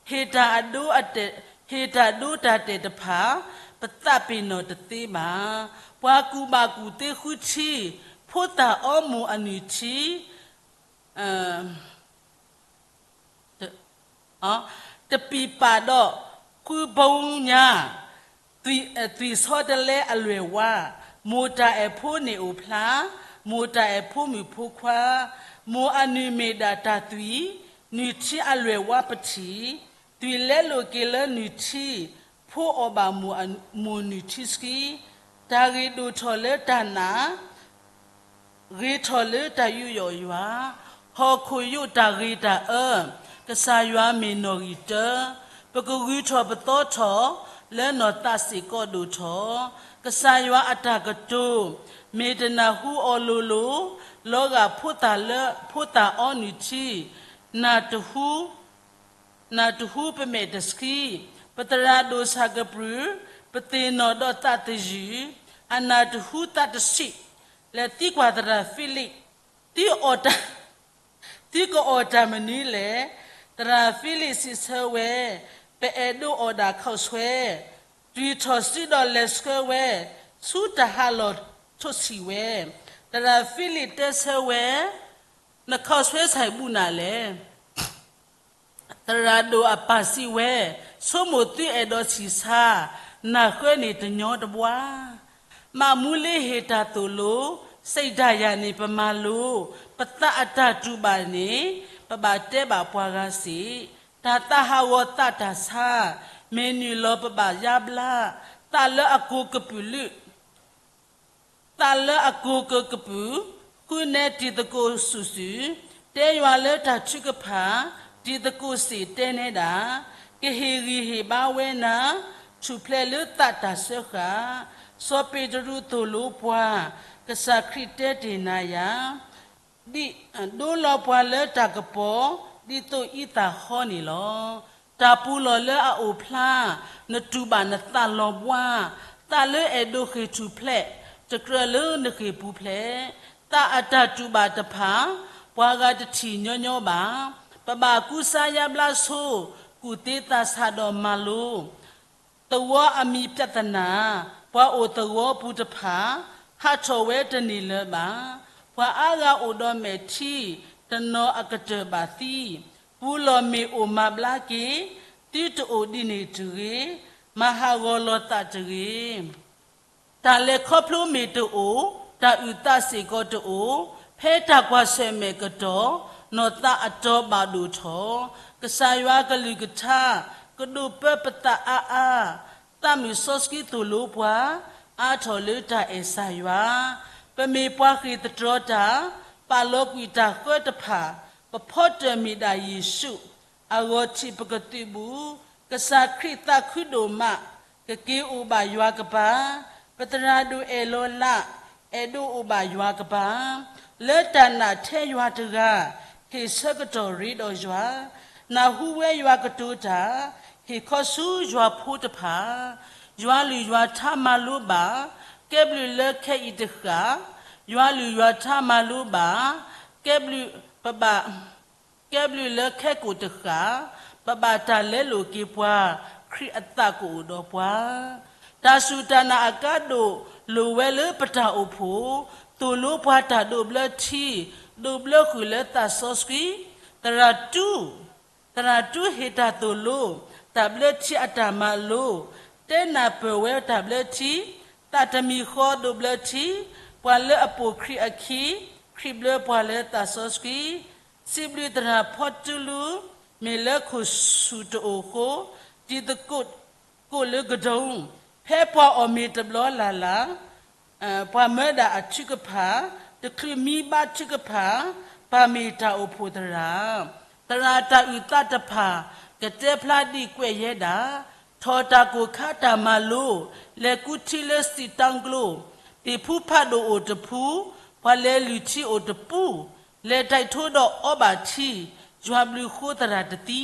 ဟ့ၣ်တၢ်အဒိအတဲာ်, ဟ့ၣ်တၢ်ဒိတၢ်တဲာ်တဖၣ်, ပသးပ့ၤနီၣ်တသ့ဘၣ်. ပှၤကူၣ်ဘၣ်ကူၣ်သ့ဃုထံ, ဖိသၣ်အီမိၢ်အနုၢ်ထံ, တပံာ်ပာ်ဒီးဃုဘီညါ, သွံၣ်ဆီတလဲအလွဲၢ်ဝါ, မိၢ်တၢ်အဲၣ်ဖိန့ၣ်အိၣ်ဖျါ, မိၢ်တၢ်အဲၣ်ဖိမုၣ်ဖိခွါ, မိၢ်အနုၢ်မ့ၢ်ဒၣ်တၢ်သွံၣ်, နုၢ်ထံအလွဲၢ်ဝါပထံၣ်, သွံၣ်လဲလိာ်က့ၤလၢနုၢ်ထံ, ဖိအီၣ်ဘၣ်မိၢ်နုၢ်ထံဆှံ, တၢ်ဂ့ၢ်ဒိၣ်ထီၣ်လၢတၢ်နာ် ဂ့ၤထီၣ်လၢတၢ်ယူးယီၣ်ယွၤ, ဟီၣ်ခိၣ်ယိာ်တၢ်ဂ့ၤတၢ်အၢ, ကစၢ်ယွၤမ့ၢ်နီၣ်ဂံၢ်တၢ, ပကဂုၤထီၣ်ပသီထီၣ်, လၢနီၢ်သးစ့ၢ်ကီးဒိၣ်ထီၣ်, ကစၢ်ယွၤအတၢ်ကတိၤ, မ့ၢ်တနၢ်ဟူအီၤလိၤလိၤ, လီၤဂာ်ဖိသၣ်လၢ, ဖိသၣ်အီနုၢ်ထံ, နၢ်တဟူ နၢ်တဟူပမဲာ်တဆှံ, ပသရၣ်ဒိၣ်ဆၣ်ကပြုၢ်, ပသ့ၣ်နီၣ်ဒီးသးသယုၢ်, အနၢ်တဟူသးတဆံး, လဲၤသံကွၢ်သရၣ်ဖံလံး, သုအီၣ်တၢ်, သုကအီၣ်တၢ်မနုၤလဲၣ်. သရၣ်ဖံလံးစံးဆၢဝဲ, ပအဲၣ်ဒိးအီၣ်ဒၣ်ခီၣ်ဆွဲ, တွံၢ်ထီၣ်စုဒီးလဲၤဆှၢဝဲ, ဆူတၢ်ဟးလီၢ်ထိၣ်ဆံးဝဲ. သရၣ်ဖံလံးတဲဆၢဝဲ, နခီၣ်ဆွဲဆံးဘူးနၤလဲၣ်. သရၣ်ဒိၣ်အပၢ်စံးဝဲ, ဆိကမိၣ်သုအဲၣ်ဒိးဆံးဆါ, နၢ်ဃၢန့ၣ်တညီတဘှါ. မၤမူလၢဟ့ၣ်တၢ်သိၣ်လိ, စံးတၢ်ယၤန့ၣ်ပမၤလိ, ပသးအတၢ်တူၢ်ဘၣ်န့ၣ်, ပဘၣ်တဲဘၣ်ပှၤဂၤစ့ၢ်. တၢ်သးဟးဂီၤသးတၢ်ဆါ, မ့ၢ်နုာ်လီၤပဘၣ်ယါဘျါ, သးလၢအကိၤကပုာ်လုး သးလၢအကိၤကပုာ်, ဃုနဲတံၤသကိးစုာ်စုာ်, တဲယွၤလၢတၢ်ထုကဖၣ်, တံၤသကိးစ့ၢ်တဲနဲဒၣ်, ကဟ့ၣ်ဂံၢ်ဟ့ၣ်ဘါဝဲနၤ, ထူၣ်ဖျဲးလၢသးတၢ်စၢဃာ်. စီၤပ့းတရူးသိၣ်လိပှၤ, ကစၢ်ခရံာ်တဲတ့ၢ်နၤယၤ ဒ်, ဒိလီၤပှၤလၢတၢ်ကပီၤ, ဒ်သိးအံသၣ်ဟီန့ၣ်လီၤ. တၢ်ပူၤလီၢ်လၢအအိၣ်ဖျါ, နတူၢ်ဘၣ်နသးလီၤဘှါ, သးလၢအဲၣ်ဒိးဃ့ၢ်ထူၣ်ဖျဲး, တကြၢးလၢနဃ့ၢ်ပူၤဖျဲး, သးအတၢ်တူၢ်ဘၣ်တဖၣ်, ပှၤဂၤတထံၣ်ညီညီဘၣ်. ပဘၣ်ကူစါယါဘျါဆိ, ကူၣ်သ့သးဆးဒီးမၤလိ သဝီအမံၤပြဿနာ, ပှၤအိၣ်သဝီပူၤတဖၣ်, ဟးထီၣ်ဝဲတန့ၢ်လၢၤဘၣ်. ပှၤအါဂၤအိၣ်ဒီးမဲာ်ထံ, တနီၤအကတၢၢ်ဘၣ်သံ, ပူၤလီၢ်မ့ၢ်အိၣ်မၤဘျါက့ၤ, သုတအိၣ်ဒ်န့ၣ်တဂ့ၤ, မၤဟးဂီၤလီၤသးတဂ့ၤ. တၢ်လဲၤခီဖျိမ့ၢ်တအိၣ်, တၢ်အုၣ်သးစ့ၢ်ကီးတအိၣ်, ဖဲတၢ်ကွၢ်ဆၢၣ်မဲာ်ကတီၢ်, နီၢ်သးအတီဘၣ်ဒိၣ်ထီၣ်, ကစၢ်ယွၤကလုၢ်ကထါ, ကဒိးပၢပသးအါအါ, သးမုၢ်စီဆှံသိၣ်လိပှၤ, အါထီၣ်လၢတၢ်အဲၣ်ကစၢ်ယွၤ, ပမ့ၢ်ပှၤဃ့ၢ်သတြီတၢ်, ပာ်လီၤကွံာ်တၢ်ဃၢတဖၣ်, ပဖီတၢၢ်မ့ၢ်ဒၣ်ယ့ၣ်ၡူး, အဂီၢ်ထံးပကသုးဘူး, ကစၢ်ခရံာ်သးခုဒိၣ်မး, ကက့ၤအိၣ်ဘၣ်ယွၤကပၤ, ပသရၣ်ဒိၣ်အဲၣ်လီၤလး, အဲၣ်ဒိးအိၣ်ဘၣ်ယွၤကပၤ, လၢတၢ်နာ်ထဲယွၤတဂၤ, ဟ့ၣ်ဆၢကတီၢ်ရ့ဒီးယွၤ, နၢ်ဟူဝဲယွၤကတိၤတၢ်, ဟ့ၣ်ခီဆူယွၤဖိတဖၣ်, ယွၤလုၢ်ယွၤထါမၤလိဘၣ်, ကဲဘျုးလၢခဲအံၤတဃၣ်, ယွၤလုၢ်ယွၤထါမၤလိဘၣ်, ကဲဘျုးပဘၣ် ကဲဘျုးလၢခဲကိာ်တဃၣ်, ပဘၣ်တၢ်လဲလိာ်က့ၤပှၤ, ခရံာ်အသးကအိၣ်ဒီးပှၤ, တၢ်စူၢ်တၢ်နာ်အကါဒိၣ်, လိၣ်ဝဲလၢပတၢ်အိၣ်ဖှိၣ်, သိၣ်လိပှၤတၢ်ဒိးဘျၢထံ, ဒိးဘျၢဃုာ်လၢသးစီဆှံ, သရၣ်တူ သရၣ်တူဟ့ၣ်တၢ်သိၣ်လိ, တၢ်ဘျၢထံအတၢ်မၤလိ, တဲနၢ်ပၢၢ်ဝဲတၢ်ဘျၢထံ, သးတမံၤဃီဒိးဘျၢထံ, ပှၤလၢအပိာ်ခရံာ်အခံ, ခရံာ်ဘျၢပှၤလၢသးစီဆှံ, စံးဘျုးသရၣ်ဖီတူလူ, မ့ၢ်လၢခိၣ်ဆူၣ်တအိၣ်ဃိ, တံၤသကိးကိးလၢကဒုံ, ဖဲပှၤအီၣ်မ့ၤတဘျီလၢ်လၢ်, ပှၤမၢဒၣ်အထုကဖၣ်, တချုးမံဘါထုကဖၣ်, ပၢ်မ့ၢ်တၢ်အိၣ်ဖှိၣ်သရၣ်, သရၣ်တၢ်အုၣ်သးတဖၣ်, ကတဲဖျါဒံးကွဲးယဲဒၣ်, ထီၣ်တၢ်ကိၢ်ခါတၢ်မၤလိ, လဲၤကူထံလၢစံးတၢ်ကျိ, သ့ၣ်ဖူဖးဒိၣ်အိၣ်တဖူ, ပှၤလဲၤလုၢ်ထံအိၣ်တပူ, လဲၤတၢ်ထိဒီးအီဘၣ်ထံ, ယွၤဘျုးဃိသရၣ်တသံ,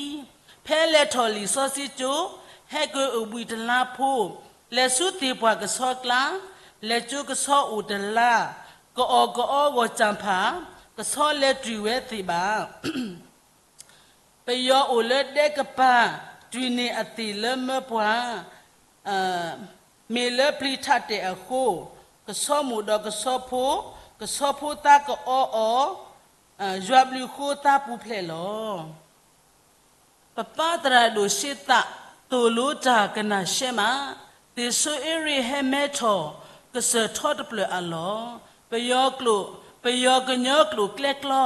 ဖဲလဲၤထီၣ်လံာ်စီဆှံကၠိ, ဟဲက့ၤအိၣ်ဘှံးတလါဖိ, လဲၤဆူသ့ၣ်ပှၢ်ကဆီကျါ, လဲၤကၠိကဆီအိၣ်တလါ, ကအီၣ်ကအီဂီၢ်စၢ်ဖး, ကဆီလဲၤတွံၢ်ဝဲသ့ၣ်ဘၣ်. ပယီၤအိၣ်လၢဒဲကပၤ, တွံၢ်န့ၢ်အသ့ၣ်လၢမၢပှၢ်, မ့ၢ်လၢပျံၤထးတဲာ်အဃိ, ကဆီမိၢ်ဒီးကဆီဖိ, ကဆီဖိသးကအီအီၤ, ယွၤဘျုးဃိသးပူၤဖျဲးလီၤ. ပပၢ်သရၣ်ဒိၣ်ရှ့သး, သိၣ်လိတၢ်ကနၣ်ရှဲမး, သ့ၣ်စိၤအ့ရ့ၣ်ဟဲမဲထီၣ်, ကစၢၢ်ထီတဖျၢၣ်အလီၢ်, ပယီၤကျိာ်, ပယီၤကညီကျိာ်ကျဲကျီ,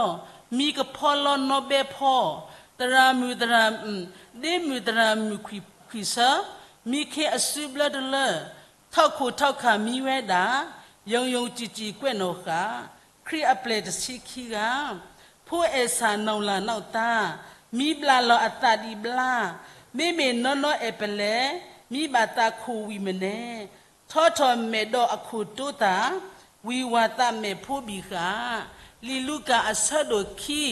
မံကဖီလီနီဘဲဖီ, သရၣ်မုၣ်သရၣ်, ဒ့မုၣ်သရၣ်မုၣ်ခွံၣ်ဆၢ, မံခ့အစုဘျၢတလၢ, ထီၣ်ခိၣ်ထီၣ်ခၣ်မံဝဲဒၣ်, ယိာ်ယိာ်စံၣ်စံၣ်ကွဲးနီၣ်ဃာ်, ခရံာ်အပျဲၢ်တဆံခံဂၤ, ဖိအဲၣ်ဆၣ်နီၢ်လၢ်နီၢ်သး, မံဘျးလီၤအသးဒံးဘျါ, မ့မ့ၢ်နီၢ်နီၢ်အဲၣ်ပလဲ, မံဘၣ်သးခိၣ်ဝံၤမနဲ, ထီထီၣ်မဲာ်ဒီးအခိၣ်တိသး, ဝံၤဝၤသးမဲာ်ဖိဘံၣ်ဃာ်, လံာ်လူၤကၣ်အဆၢဒိၣ်ခံ,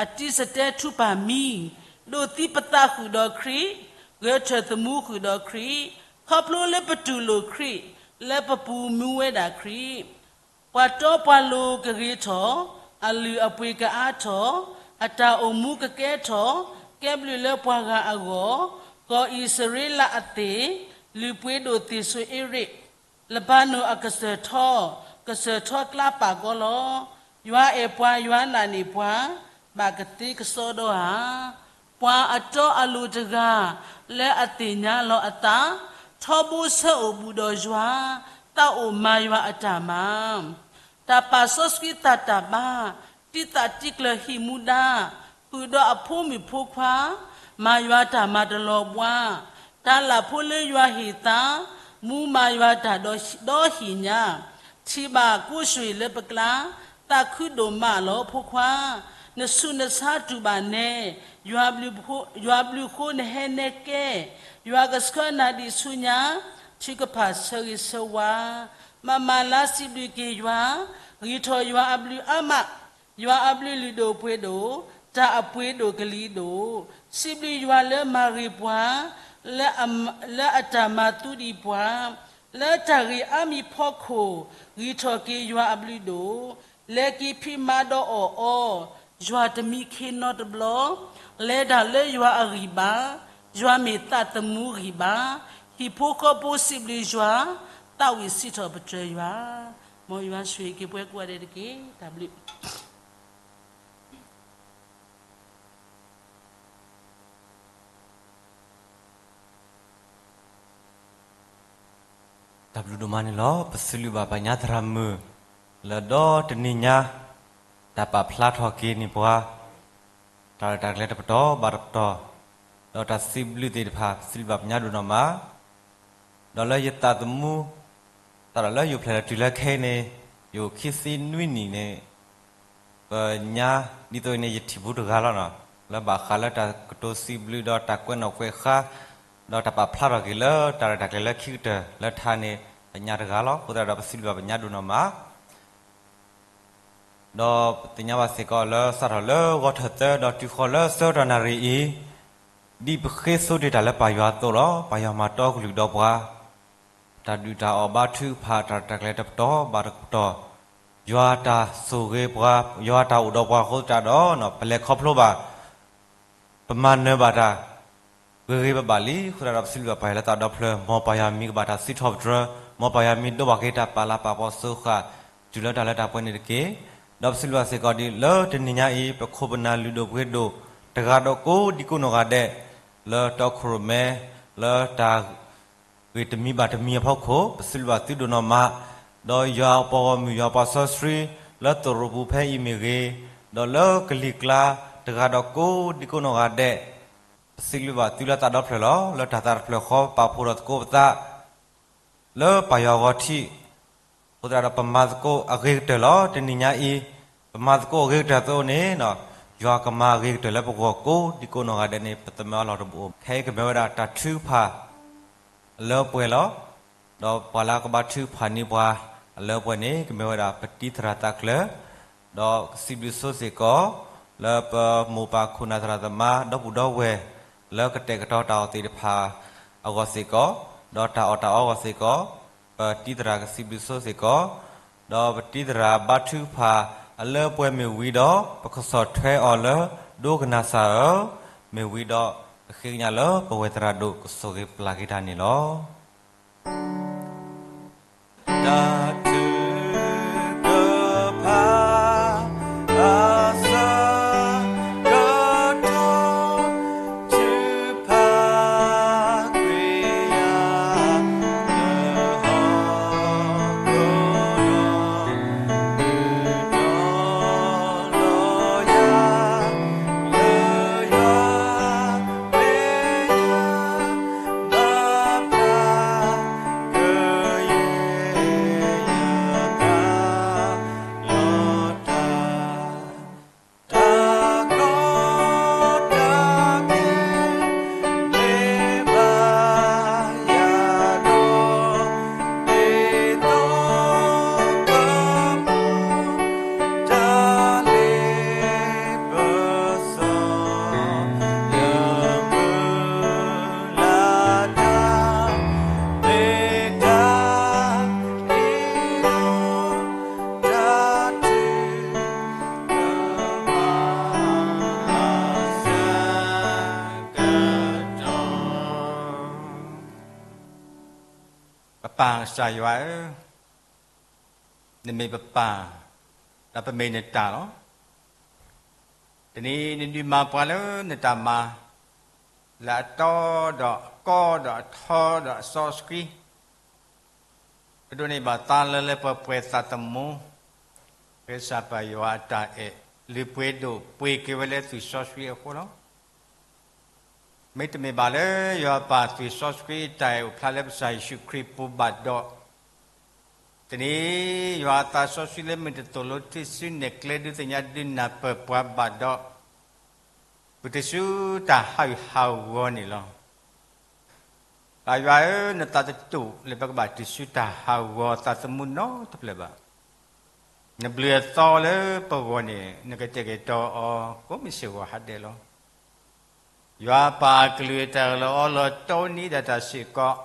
အတံၤစတဲထူပၢ်မံ, ဒိးသံပသးဃုာ်ဒီးခရံာ်, ဂဲၤထၢၣ်သမူဃုာ်ဒီးခရံာ်, ခီဖျိလၢပတူၢ်လိာ်ခရံာ်, လၢပပူၤမူဝဲဒၣ်ခရံာ် ပှၤတီပှၤလိၤကဂ့ၤထီၣ်, အလုၢ်အပှ့ၤကအါထီၣ်, အတၢ်အိၣ်မူကကဲထီၣ်, ကဲဘျုးလၢပှၤဂၤအဂီၢ်, ကီၢ်အံၣ်စရ့လးအသ့ၣ်, လုၢ်ပှ့ၤဒိၣ်သ့ၣ်စိၤအ့ရ့း, လဘၤနိၣ်အကစၢၢ်ထီ, ကစၢၢ်ထီကျါပာ်ကီလီၤ. ယွၤအဲၣ်ပှၤယွၤနာ်န့ၢ်ပှၤ, ဘၣ်ကသ့ကစီဒီဧါ. ပှၤအတီအလိၤတဂၤ, လၢအသ့ၣ်ညါလီၤအသး, ထီဘိဆၢအိၣ်ဘူးဒီးယွၤ, သးအိၣ်မၤယွၤအတၢ်မၤ တၢ်ပာ်စီဆှံသးတၢ်ဘါ, တံၤသးတံၤကျၢၤဟံၣ်မူဒါ, ဃုာ်ဒီးအဖိမုၣ်ဖိခွါ, မၤယွၤတၢ်မၤတလီၤဘှါ, တၢ်လၢ်ဖိလၢယွၤဟ့ၣ်သါ, မူမၤယွၤတၢ်ဒီဟံၣ်ညါ, ထံၣ်ဘၣ်ကိးဆွ့ၣ်လၢပကျါ, သးခုဒိၣ်မးလီၤဖိခွါ, နဆူးနဆါတူၢ်ဘၣ်နဲ, ယွၤဘျုးဃိနဟဲနဲကဲ, ယွၤကဆှၢနၤဒံးဆူညါ, ထုကဖၣ်ဆၢဂ့ၤဆၢဝါ မၤမၤလၢစံးဘျုးက့ၤယွၤ, ဂံၢ်ထီၣ်ယွၤအဘျုးအါမး, ယွၤအဘျုးလုၢ်ဒိၣ်ပှ့ၤဒိၣ်, တၢ်အပှ့ၤဒိၣ်ကလံၤဒိၣ်, စံးဘျုးယွၤလၢမၤဂ့ၤပှၤ, လၢအတၢ်မၤသူဒံးပှၤ, လၢတၢ်ဂ့ၤအါမံၤဖီခိၣ် ဂံၢ်ထီၣ်က့ၤယွၤအဘျုးဒိၣ်, လဲၤက့ၤဖံးမၤဒီးအီၣ်အီ, ယွၤတမံခ့နီတဘျီ, လဲၤတၢ်လၢယွၤအဂံၢ်ဘါ, ယွၤမ့ၢ်သးသမူဂံၢ်ဘါ, ဟံၣ်ဖိဃီဖိစံးဘျုးယွၤ, သးဝံၣ်စံးထီၣ်ပတြၢၤယွၤ, မ်ယွၤဆိၣ်ဂ့ၤက့ၤပှၤကိးဂၤဒဲးတက့ၢ်. တၢ်ဘျုး တၢ်ဘျုးဒိၣ်မးန့ၣ်လီၤ. ပစံးဘျုးဘၣ် ပညါသရၣ်မုၣ် လၢဒီတနံၤညါ တၢ်ပာ်ဖျါထီၣ်က့ၤန့ၢ်ပှၤ တၢ်ရဲၣ်တၢ်ကျဲၤတပတီၢ်ဘၣ်တပတီၢ်, ဒီးတၢ်စံးဘျုးသ့ၣ်တဖၣ် ပစံးဘျုးဘၣ်ပညါဒိၣ်နီၢ်မး ဒီးလၢယသးသမူ သးဒီးလၢယိၤဖျဲၣ်လၢတုၤလၢခဲအံၤန့ၣ် ယအိၣ်ခံဆံနွံနံၣ်န့ၣ် ပညါ ဒ်သိးအံၤန့ၣ် ယထံၣ်ဘူးတဂၤလီၤ. လၢဘၣ်ဃးလၢတၢ်ကတိၤစံးဘျုးဒီးတၢ်ကွဲးနီၣ်ကွဲးဃါ ဒီးတၢ်ပာ်ဖျါထီၣ်က့ၤလၢတၢ်ရဲၣ်တၢ်ကျဲၤလၢခံကတၢၢ်လၢထါန့ၣ် ပညါတဂၤလီၤ. အဃိသတးဒီးပစံးဘျုးဘၣ်ပညါဒိၣ်နီၢ်မး ဒီးပသ့ၣ်ညါဘၣ်စ့ၢ်ကီးလၢစးထီၣ်လၢဂီၤထၢၣ်သၢဒီးတုၤဃီၤလၢဆၢကတီၢ်နၣ်ရံၣ်အံၤ ဒ်ပဃ့စိတ့ၢ်တၢ်လၢပၢ်ယွၤအသိးလီၤ. ပၢ်ယွၤမၤတီကလုၢ်ဒီးပှၤ တၢ်ဒုၣ်တၢ်အီၣ်ဘါထုကဖၣ် တၢ်ရဲၣ်တၢ်ကျဲၤတပတီၢ်ဘၣ်တပတီၢ်, ယွၤတၢ်ဆိၣ်ဂ့ၤပှၤ ယွၤတၢ်အိၣ်ဒီးပှၤအဃိသတးဒီး ပလဲၤခီဖျိဘၣ် ပမၤနၢၤဘၣ်တၢ် ဂ့ၤဂ့ၤဘၣ်ဘၣ်လံ. အဃိသတးဒီးပစံးဘျုးဘၣ်ပၢ်ယွၤလၢသးဒီဖျၢၣ်, မ်ပၢ်ယွၤမံၤကဘၣ်တၢ်စံးထီၣ်ပတြၢၤ, မ်ပၢ်ယွၤမံၤဒိးဘၣ်က့ၤတၢ်ပာ်လၤပာ်ကပီၤစၢဃာ် တုၤလၢတၢ်လၢတၢ်ပှဲၤန့ၣ်တက့ၢ်. ဒီးပစံးဘျုးဘၣ်စ့ၢ်ကီးဒ်လၢတနံၤညါအံၤ ပခိၣ်ပနၢ်လုၢ်ဒိၣ်ပှ့ၤဒိၣ် တဂၤဒီးကိးဒံကိးနီၢ်ဂၤဒဲး လၢတီခိၣ်ရိၣ်မဲ လၢတၢ် ဂ့ၢ်တမံၤဘၣ်တမံၤအဖီခိၣ် ပစံးဘျုးဘၣ်သုဒိၣ်နီၢ်မး, ဒီးယွၤအပှၤဂီၢ်မုၢ် ယွၤပှၤစီဆှံ လၢသရိာ်ပူၤဖဲအံၤမ့ၢ်ဂ့ၤ, ဒီးလၢကလံၤကျါ တဂၤဒီးကိးဒံကိးနီၢ်ဂၤဒဲး, ပစံးဘျုးဘၣ်သုလၢသးဒီဖျၢၣ်လီၤ. လၢတၢ်သးတဖျၢၣ်ဃီ ပာ်ဖှိၣ်ထီၣ်သကိးပသး လၢပၢ်ယွၤအဂီၢ်ထံး, အဃိသတးဒီးပမၤသကိးအဂ့ၤကတၢၢ်လီၤ. တနံၤညါအံၤ ပမၤသကိးအဂ့ၤကတၢၢ်အသိးန့ၣ် ယွၤကမၤအဂ့ၤကတၢၢ်လၢပဂီၢ်ကိးဒံကိးနီၢ်ဂၤဒဲးန့ၣ် ပသမၢအလီၢ်တဘိး. ခဲအံၤကမ့ၢ်ဝဲဒၣ်တၢ်ထုကဖၣ် အလၢပှဲၤလီၤ. ဒီးပှၤလၢအကဘါထုကဖၣ်န့ၢ်ပှၤ အလၢပှဲၤန့ၣ် ကမ့ၢ်ဝဲဒၣ်ပတံၤသရၣ်သးကျၢၤ, ဒီးကစံးဘျုးဆိစ့ၢ်ကီး လၢပမိၢ်ပၢ်ခိၣ်နၢ်သရၣ်သမါ ဒီပုၢ်ဒီဝဲၢ် လၢကတဲာ်ကတီၤတၢ်အီၣ်သ့ၣ်တဖၣ်အဂီၢ်စ့ၢ်ကီး, ဒီးတၢ်အီၣ်တၢ်အီအဂီၢ်စ့ၢ်ကီး, ပတံၤသရၣ်ကစံးဘျုးဆိစ့ၢ်ကီး, ဒီးပတံၤသရၣ်ဘါထုကဖၣ်အလၢပှဲၤမ့ၢ်ဝံၤဒီး ပကဆီၣ်ထွဲအီၤလၢ ဒိကနၣ်စၢ်ဧၢ, မ့ၢ်ဝံၤဒီး ပဃ့ကညးလၢပဝဲၢ်သရၣ်ဒိၣ်ကဆိၣ်ဂ့ၤပျၢ်က့ၤတၢ်န့ၣ်လီၤ. တၢ်ထုကဖၣ် အဆၢကတီၢ် ထုကဖၣ်ကွံာ်ယၤ လၢဟီၣ်ခိၣ်ဒီး ဒုးတီၤလီၤယၤ လၢယွၤ ဘၣ်ပျၢ် ကယဲၢ်ယၤ လီၤတၢ် တၢ်ကီတၢ်ခဲ မ့ၢ်ဘၣ်ယၤဒီး ဒ်သိးကပူၤ တၢ်လ့ပစီ လၢမုၢ်လၢ်တၢ် မ့ၢ်တၢ်အံၤလီၤ တၢ်ထုကဖၣ် အဆၢကတီၢ်. ပပၢ်ကစၢ်ယွၤဧၢ, နမ့ၢ်ပပၢ်, ဒီးပမ့ၢ်နတၢ်လီၤ. တနံၤအံၤနဒုးမၤပှၤလၢနတၢ်မၤ, လၢအတီဒီးအကီဒီးအထီဒီးအစီဆှံ ပဒိးန့ၢ်ဘၣ်သါလၢလၢပှဲၤပှဲၤသးသမူ, ကစၢ်ပၢ်ယွၤအတၢ်အဲၣ် လုၢ်ပှ့ၤဒိၣ်ပှ့ၤက့ၤဝဲလၢသွံၣ်စီဆှံအဃိလီၤ. မ့တမ့ၢ်ဘၣ်လၢယွၤပၢ်သွံၣ်စီဆှံအတၢ်အဲၣ်အိၣ်ဖျါလၢပကစၢ်ယ့ၣ်ၡူးခရံာ်ပူၤဘၣ်ဒီး, တနံၤ ယွၤအသးစီဆှံလၢမုၢ်တသိၣ်လိထံစုနဲၣ်ကျဲဒုးသ့ၣ်ညါဒုးနၢ်ပၢၢ်ပှၤဘၣ်ဒီး, ပကတုၤဆူတၢ်ဟးဂူာ်ဟးဂီၤန့ၣ်လီၤ. ပၢ်ယွၤဧၢ, နသးတတူာ်လၢပကဘၣ်တုၤဆူတၢ်ဟးဂီၤသးသမူနီတဖျၢၣ်ဘၣ်. နဘျုးအသီလၢပဂီၢ်န့ၣ် နကတဲာ်ကတီၤအီၤကိးမုၢ်ဆ့ၣ်ဂီၤဟါဒဲးလီၤ. ယွၤပာ်အကလုၢ်အတၢ်အၢၣ်လီၤအီလီၤ တီနံၤဒၣ်တၢ်စ့ၢ်ကီး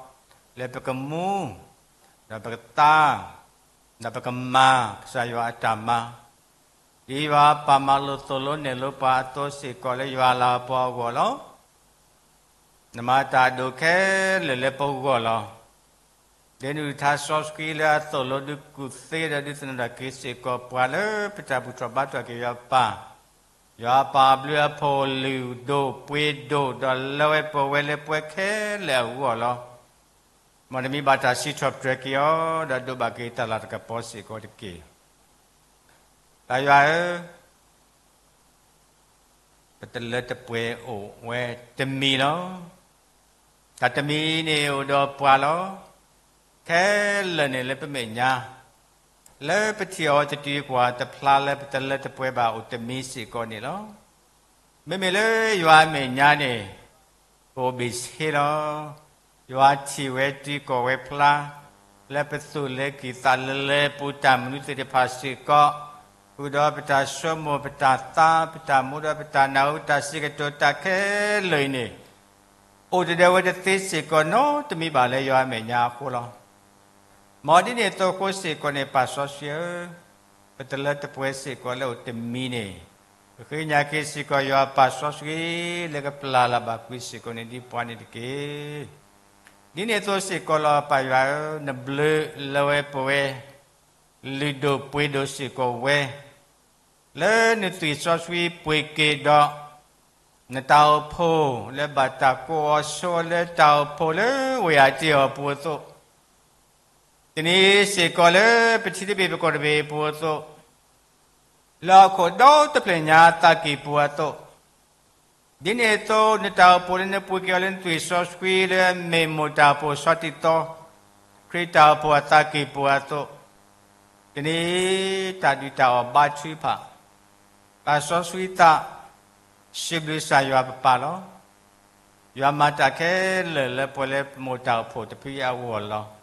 လၢပကမူ ဒီးပကသါ ဒီးပကမၤ ကစၢ်ယွၤအတၢ်မၤ ဒ်ယွၤပာ်မၤလိာ်သိၣ်လိနဲၣ်လိပှၤအသိးစ့ၢ်ကီးလၢယွၤလၤကပီၤအဂီၢ်လီၤ. နမၤတၢ်အဒိၣ်ခဲလၢာ်လၢပဂီၢ်လီၤ. ဒ်နုၢ်ထါစီဆှံလၢအသိၣ်လိဒုးကူၣ်သ့ဒီးဒုးသန့ၤထီၣ်က့ၤစ့ၢ်ကီးပှၤလၢပတၢ်ဘူၣ်ထီၣ်ဘါထီၣ်က့ၤယွၤပၢ်, ယွၤပာ်အဘျုးအဖှိၣ်လုၢ်ဒိၣ်ပှ့ၤဒိၣ် ဒီးလၢဝဲပှဲၤဝဲလၢပှဲၤခဲလၢာ်အဂီၢ်လီၤ. မ်တမံၤဘၣ်တၢ်စံးထီၣ်ပတြၢၤက့ၤအီၤ ဒီးဒိးဘၣ်က့ၤတၢ်လၤတၢ်ကပီၤစ့ၢ်ကီးတက့ၢ်. တၢ်ယွၤဧၢ, ပတလၢတပှဲၤအိၣ်ဝဲတမံၤလီၤ. တၢ်တမံၤန့ၣ်အိၣ်ဒီးပှၤလီၤ. ခဲလၢာ်န့ၣ်လၢပမဲာ်ညါ, လၢပထံၣ်အီၤတတုၤကွၢ်တဖျါလၢပတလၢတပှဲၤဘၣ်အိၣ်တမံၤစ့ၢ်ကီးန့ၣ်လီၤ. မ့မ့ၢ်လၢယွၤအမဲာ်ညါန့ၣ် ပအိၣ်ဘ့ၣ်ဆ့လီၤ. ယွၤထံၣ်ဝဲတံၤကီၢ်ဝဲဖျါ လၢပသူၣ်လၢကံၢ်သးလဲလဲပူၤ တၢ်မနုၤသ့ၣ်တဖၣ်စ့ၢ်ကီး, ဃုာ်ဒီးပတၢ်ဆိကမိၣ် ပတၢ်သး ပတၢ်မူဒီးပတၢ်နၢ်ဟူ တၢ်စံးကတိၤတၢ်ခဲလၢာ်အံၤန့ၣ် အိၣ်တဒၢဝဲတသ့စ့ၢ်ကီး နီတမံၤဘၣ်လၢယွၤအမဲာ်ညါအဃိလီၤ. မ်ဒ်န့ၣ်အသိးအဃိစ့ၢ်ကီးန့ၣ် ပၢ်စီဆှံဧၢ, ပတလၢတပှဲၤစ့ၢ်ကီးလၢအိၣ်တမံၤန့ၣ်, ပဃ့ညါက့ၤစ့ၢ်ကီးယွၤပၢ်စီဆှံ လၢကပျၢ်လၢ်ဘၣ်ကွံာ်စ့ၢ်ကီးန့ၣ်ဒ်ပှၤန့ၣ်တက့ၢ်. ဒ်န့ၣ်အသိးစ့ၢ်ကီးလီၤ ပၢ်ယွၤဧၢ, နဘျုးလၢဝဲပဝဲ လုၢ်ဒိၣ်ပှ့ၤဒိၣ်စ့ၢ်ကီးဝဲ လၢနသွံၣ်စီဆှံပှ့ၤက့ၤဒီး နတၢ်အိၣ်ဖှိၣ်လၢဘၣ်တၢ်ကိးအီၤဆိအီၤလၢတၢ်အိၣ်ဖှိၣ်လၢဝ့ၢ်အတ့ၢ်အီၤပူၤအသိး, တနံၤစ့ၢ်ကီးလၢပထံတဘ့ၣ်ပကီၢ်တဘ့ၣ်အပူၤအသိး, လၢဟီၣ်ခိၣ်ဒီတဖျၢၣ်ညါအသးကံၢ်ပူၤအသိး, ဒ်န့ၣ်အသိး နတၢ်အိၣ်ဖှိၣ်လၢနပှ့ၤက့ၤအီၤလၢနသွံၣ်စီဆှံ လၢအမ့ၢ်မိၢ်တၢ်အိၣ်ဖှိၣ်ဆီတံၢ်သီ, ခရံာ်တၢ်အိၣ်ဖှိၣ်အသးကံၢ်ပူၤအသိး, တနံၤတၢ်ဒုၣ်တၢ်အီၣ်ဘါထုကဖၣ်, တၢ်စီဆှံသး စံးဘျုးကစၢ်ယွၤပပၢ်လီၤ. ယွၤမၤတၢ်ခဲလၢာ်လၢပှဲၤလၢပမိၢ်တၢ်အိၣ်ဖှိၣ်တဖုအဂီၢ်လီၤ.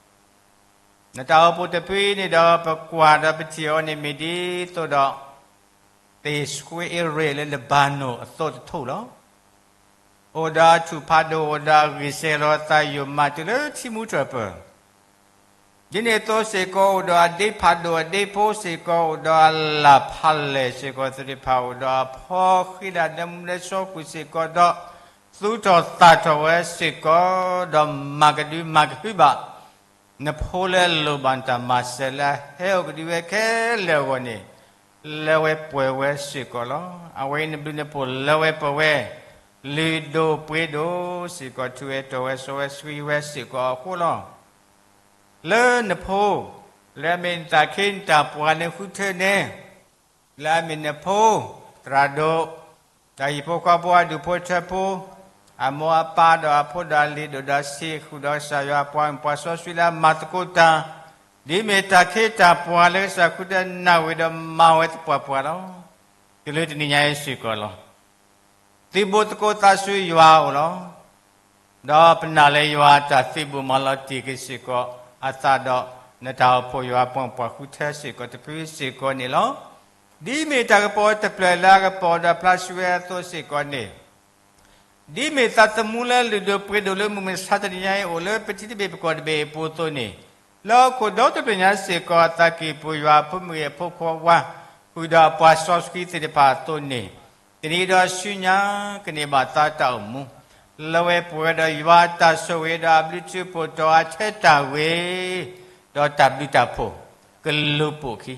နတၢ်အိၣ်ဖှိၣ်တဖုအံၤန့ၣ်ဒီး ပကွၢ်ဒီးပထံၣ်အီၤန့ၣ်မ့ၢ်ဒ်သိးဒီး သ့ၣ်ဆှ့အရ့ၣ်လၢလဘၤနိၣ်အသိးတထူၣ်လီၤ. အိၣ်ဒီးအထူၣ်ဖးဒိၣ် အိၣ်ဒီးအဂံၢ်စဲၤလီၤအသးယိာ်မးတုၤလၢထံမူထၢၣ်ပၢၢ် ဒ်န့ၣ်အသိးစ့ၢ်ကီး အိၣ်ဒီးအဒ့ဖးဒိၣ်အဒ့ဖိစ့ၢ်ကီး အိၣ်ဒီးအလၣ်ဖးလဲၢ်စ့ၢ်ကီးသ့ၣ်တဖၣ် အိၣ်ဒီးအဖီဃံလၤဒီးမူလၢစီကွံာ်စ့ၢ်ကီးဒီး သူၣ်ထီၣ်သၣ်ထီၣ်ဝဲစ့ၢ်ကီး ဒီးမၤကဒုမၤကဟုဘၣ် နဖိလၢအလိၣ်ဘၣ်နတၢ်မၤစၢၤ လၢအဟဲအိၣ်ကဒုဝဲခဲလၢာ်အဂီၢ်န့ၣ် လၢဝဲပှဲၤဝဲစ့ၢ်ကီးလီၤ. အဝဲအံၤနဘျုးနဖှိၣ်လၢဝဲပဝဲ လုၢ်ဒိၣ်ပှ့ၤဒိၣ်စ့ၢ်ကီး ထုးဝဲတီၤဝဲစီဝဲဆှံဝဲစ့ၢ်ကီးအဃိလီၤ. လၢနဖိ လၢအမ့ၢ်နသးခ့နတၢ်ပှၤလၢဃုထၢန့ၣ် လၢအမ့ၢ်နဖိ သရၣ်ဒိၣ် တၢ်ဟံၣ်ဖိဃီဖိအဒူၣ်ဖိထၢဖိ အမိၢ်အပၢ်ဒီးအဖိဒီးအလံၤဒိၣ်ဒီးဆံး ဃုာ်ဒီးကစၢ်ယွၤအပှၤမုၣ်ပှၤစီဆှံလၢအမၤသကိးတၢ် ဒ်မ့ၢ်တၢ်ခ့တၢ်ပှၤလၢကစၢ်ဃုထၢနၢ်ဝဲဒီးမၤဝဲသပှၢ်ပှၢ်လီၤ. တုၤလၢတနံၤညါအံၤစ့ၢ်ကီးလီၤ. သုးဘူးသကိးသးဆူယွၤအအိၣ်လီၤ. ဒီးပနာ်လၢယွၤအတၢ်သုးဘူးမၤလီၤတံၢ်က့ၤစ့ၢ်ကီး အသးဒီး နတၢ်အိၣ်ဖှိၣ်ယွၤအပှၤမုၣ်ပှၤဃုထၢစ့ၢ်ကီးတဖုစ့ၢ်ကီးန့ၣ်လီၤ. ဒ်မ့ၢ်တၢ်ကပီၤတဖျၢၣ်လၢအကပီၤဒီးဖျါဆူဝဲအသိးစ့ၢ်ကီးန့ၣ် ဒ်မ့ၢ်သးသမူလၢလုၢ်ဒိၣ်ပှ့ၤဒိၣ်လၢမုၢ်မဆါတနံၤညါအံၤအိၣ်လၢပထံတဘ့ၣ်ပကီၢ်တဘ့ၣ်အပူၤအသိးန့ၣ်, လၢဟီၣ်ခိၣ်ဒီတဖျၢၣ်ညါစ့ၢ်ကီးအသးကံၢ်ပူၤ ယွၤအဖိမုၣ်အဖိခွါဝါ ဃုာ်ဒီးအပှၤစီဆှံသ့ၣ်တဖၣ်အသိးန့ၣ်, တနံၤဒီးဆူညါ ကန့ၢ်ဘၣ်သးတၢ်အိၣ်မူ လၢဝဲပှဲၤဒီးယွၤအတၢ်ဆိၣ်ဂ့ၤဒီးအဘျုးထူးဖှိၣ်တီၤအထဲတၢ်ဂ့ၤ, ဒီးတၢ်ဘျုးတၢ်ဖှိၣ် ကလူၤပိာ်အခံ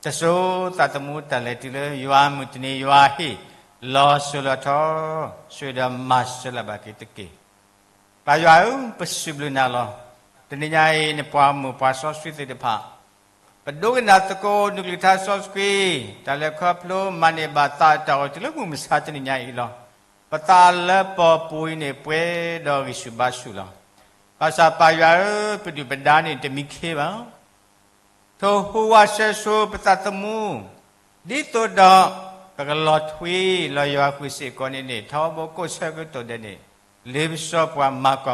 တစိၤသးသမူတၢ်လဲၤတုၤလၢယွၤမုၢ်တနံၤယွၤဟ့ၣ် လီၤစိၤလီၤထီ ဆိၣ်ဂ့ၤဒီးမၤစၢၤလၢ်ဘၣ်က့ၤတက့ၢ်. ပၢ်ယွၤဧၢ, ပစံးဘျုးနၤလီၤ. တနံၤညါအံၤ နပှၤမုၣ်ပှၤစီဆှံသ့ၣ်တဖၣ် ပဒိကနၣ်သကိးနကလုၢ်ကထါစီဆှံ, တၢ်လဲၤခီဖျိမၤန့ၢ်ဘၣ်သးအတၢ်အိၣ်တုၤလၢမုၢ်မဆါတနံၤညါအံၤလီၤ. ပသးလၢပီၤပူၤအံၤန့ၣ်ပှဲၤဒီးဂံၢ်ဆူၣ်ဘါဆူၣ်လီၤ. ဘၣ်ဆၣ်ပၢ်ယွၤဧၢ, ပဒုၣ်ပဒါန့ၣ်တမံခ့ဘၣ် ထိၣ်ဟူးဝးဆၢဆိပသးသမူ, ဒ်သိးဒီး ပကလီၤထွံလီၤယွၤဃုာ်စ့ၢ်ကီးန့ၣ်န့ၣ် ထီဘိကိးဆၢကတီၢ်ဒဲးန့ၣ် လ့ပစီပှၤမၤကီၢ်